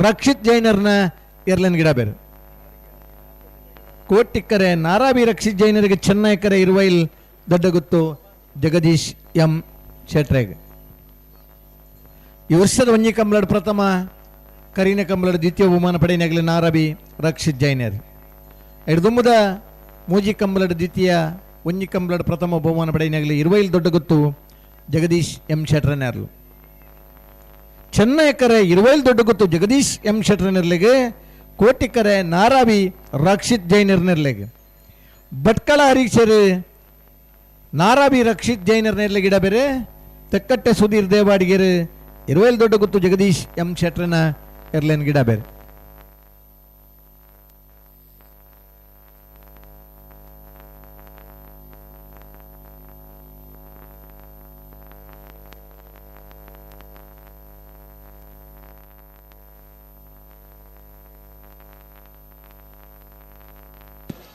ರಕ್ಷಿತ್ ಜೈನರ್ನ ಎರ್ಲನ್ ಗಿಡ ಬೇರೆ ಕೋಟಿಕ್ಕರೆ ನಾರಾಬಿ ರಕ್ಷಿತ್ ಜೈನರಿಗೆ ಚೆನ್ನೈ ಕರೆ ಇರುವೈಲ್ ದೊಡ್ಡಗುತ್ತು ಜಗದೀಶ್ ಎಂ ಶೆಟ್ರೆಗ್. ಈ ವರ್ಷದ ಒಂಜಿ ಕಂಬಳಡ್ ಪ್ರಥಮ ಕರೀನ ಕಂಬಳಡ್ ದ್ವಿತೀಯ ಬಹುಮಾನ ಪಡೆಯನಾಗಲಿ ನಾರಾಬಿ ರಕ್ಷಿತ್ ಜೈನರ್. ಎಡ್ದುಂಬುದ ಮೂಜಿ ಕಂಬಳಡ್ ದ್ವಿತೀಯ ಒಂಜಿ ಕಂಬಳಡ್ ಪ್ರಥಮ ಬಹುಮಾನ ಪಡೆಯನಾಗಲಿ ಇರುವೈಲ್ ದೊಡ್ಡಗುತ್ತು ಜಗದೀಶ್ ಎಂ ಶೆಟ್ರನ್ಯಾರ್ಲು. ಚೆನ್ನೈ ಕರೆ ಇರುವೈಲ್ ದೊಡ್ಡಗುತ್ತು ಜಗದೀಶ್ ಎಂ ಶೆಟ್ರನೆರ್ಲಿಗೆ ಕೋಟಿಕರೆ ನಾರಾವಿ ರಕ್ಷಿತ್ ಜೈನರ್ನೆರ್ಲೆಗೆ ಭಟ್ಕಳ ಹರೀಶರು ನಾರಾವಿ ರಕ್ಷಿತ್ ಜೈನರ್ನೆರ್ಲೆಗೆ ಗಿಡ ಬೇರೆ ತೆಕ್ಕಟ್ಟೆ ಸುಧೀರ್ ದೇವಾಡಿಗೆರು ಇರುವೈಲ್ ದೊಡ್ಡಗುತ್ತು ಜಗದೀಶ್ ಎಂ ಶೆಟ್ರನ ಎರ್ಲೆನ್ ಗಿಡ ಬೇರೆ.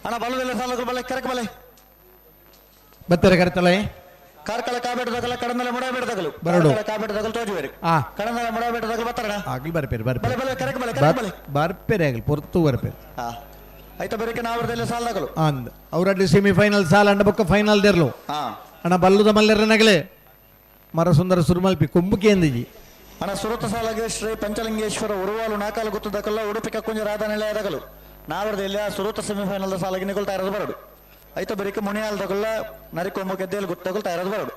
ಅಣ್ಣ ಬಲದಲ್ಲ ಸಾಲಗಳು ಬಲೆ ಕರಕ ಬಲೆ ಬತ್ತಾರೆ ಕರೆತಲೆ ಕಾರ್ಕಳ ಕಾಬೇಟದಾಗಲ ಕಡಂದಲ ಮುಡಬೇಟದಾಗಲು ಬರಡು. ಕಾಬೇಟದಾಗಲು ತೋಜುವೇರಿ ಆ. ಕಡಂದಲ ಮುಡಬೇಟದಾಗಲು ಬತ್ತಾರಣ ಆಗಲಿ ಬರ್ಪೇರು ಬಲೆ ಬರ್ಪೇರು ಬಲೆ ಕರಕ ಬಲೆ ಕರಕ ಬಲೆ ಬರ್ಪೇರೆ ಆಗಲಿ ಪೊರ್ತು ಬರ್ಪೇರು ಹಾ ಆಯ್ತಾ ಬರೀಕೆ ನಾವರದಲ್ಲ ಸಾಲದಾಗಲು ಅಂದ್ ಅವರಡ್ಡಿ ಸೆಮಿಫೈನಲ್ ಸಾಲ ಅಂಡ ಬೊಕ್ಕ ಫೈನಲ್ ದೇರ್ಲು ಹಾ ಅಣ್ಣ ಬಲ್ಲುದ ಮಲ್ಲೆರನಗಲೆ ಮರ ಸುಂದರ ಸುರುಮಲ್ಪಿ ಕೊಂಬುಕಿ ಎಂದಿಜಿ ಅಣ್ಣ ಸುರತ ಸಾಲಗೆ ಶ್ರೀ ಪಂಚಲಿಂಗೇಶ್ವರ ಉರುವಾಲು ನಾಕಾಲು ಗುತ್ತದಕಲ್ಲ ಉಡುಪಿ ಕಕ್ಕುಂಜ ರಾಧ ನಿಲಯದಗಲು ನಾವರದಲ್ಲಿ ಸುರತ ಸೆಮಿಫೈನಲ್ ಸಾಲಗೆ ನಿಕೊಳ್ತಾ ಇರೋದು ಬರಡು ಆಯ್ತಾ ಬರೀಕೆ ಮುನಿಯಾಲ್ದಗಲ್ಲ ನರಿಕೊಂಬ ಗೆದ್ದೆಯಲ್ಲಿ ಗುತ್ತಗಲ್ ತಯಾರದು ಬರಡು.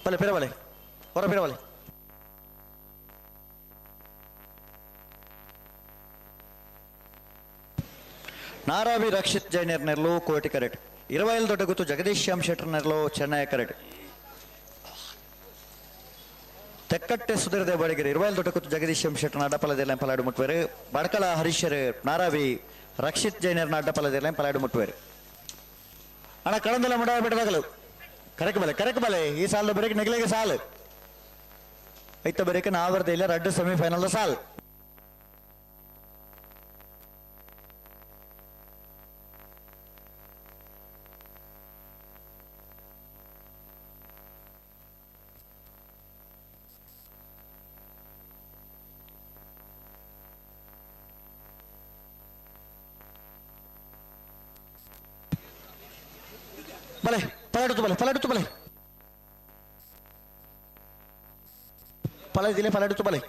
ಬಲೆ ಪಿರ ಬಲೆ ಹೊರ ಪಿರ ಬಲೆ. ನಾರಾವಿ ರಕ್ಷಿತ್ ಜೈನರ್ ನೆರ್ಲು ಕೋಟಿ ಕರೆಟ್ ಇರವೈಲ್ ದೊಡ್ಡ ಗುತ್ತು ಜಗದೀಶ್ ಶ್ಯಾಮ್ ಶೆಟ್ಟರ್ ನೆರ್ಲು ಚೆನ್ನೈ ಕರೆಟ್ ತೆಕ್ಕಟ್ಟೆ ಸುಧೀರ್ ದೇವಾಡಿಗೆರೆ ಇರುವೈಲ್ ದೊಡ್ಡ ಗುತ್ತು ಜಗದೀಶ್ ಶ್ಯಾಮ್ ಶೆಟ್ಟರ್ನ ಅಡ್ಡಪಲದೆಲ್ಲ ಪಲಾಡು ಮುಟ್ಟುವರು. ಬಡ್ಕಳ ಹರೀಶರ್ ನಾರಾವಿ ರಕ್ಷಿತ್ ಜೈನರ್ನ ಅಡ್ಡಪಲದೆಲ್ಲ ಪಲಾಡು ಮುಟ್ಟುವರು. ಅಣ್ಣ ಕಳಂದೆಲ್ಲ ಮುಡ ಬಿಡದಾಗಲು ಕರೆಕ್ ಬಲೆ ಕರೆಕ್ ಬಲೆ ಈ ಸಾಲದ ಬರೀಕ್ ನೆಗಲಿಗೆ ಸಾಲು ಐತ ಬರೀಕ್ ನಾವರ್ದ ಇಲ್ಲ ರಡ್ಡು ಸೆಮಿಫೈನಲ್ ಸಾಲ್. ಬಲೆ ಪಲಾಡುತ್ತು ಬಲೆ ಪಲಾಡುತ್ತು ಬಲೆ ಪಲ ದಿಲೆ ಪಲಾಡುತ್ತು ಬಲೆ.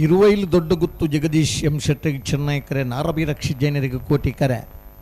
ಇರುವೈಲ್ ದೊಡ್ಡ ಗುತ್ತು ಜಗದೀಶ್ ಎಂ ಶೆಟ್ಟಿಗೆ ಚೆನ್ನೈ ಕರೆ ನಾರಬಿ ರಕ್ಷಿತ್ ಜೈನರಿಗೆ ಕೋಟಿ ಕರೆ.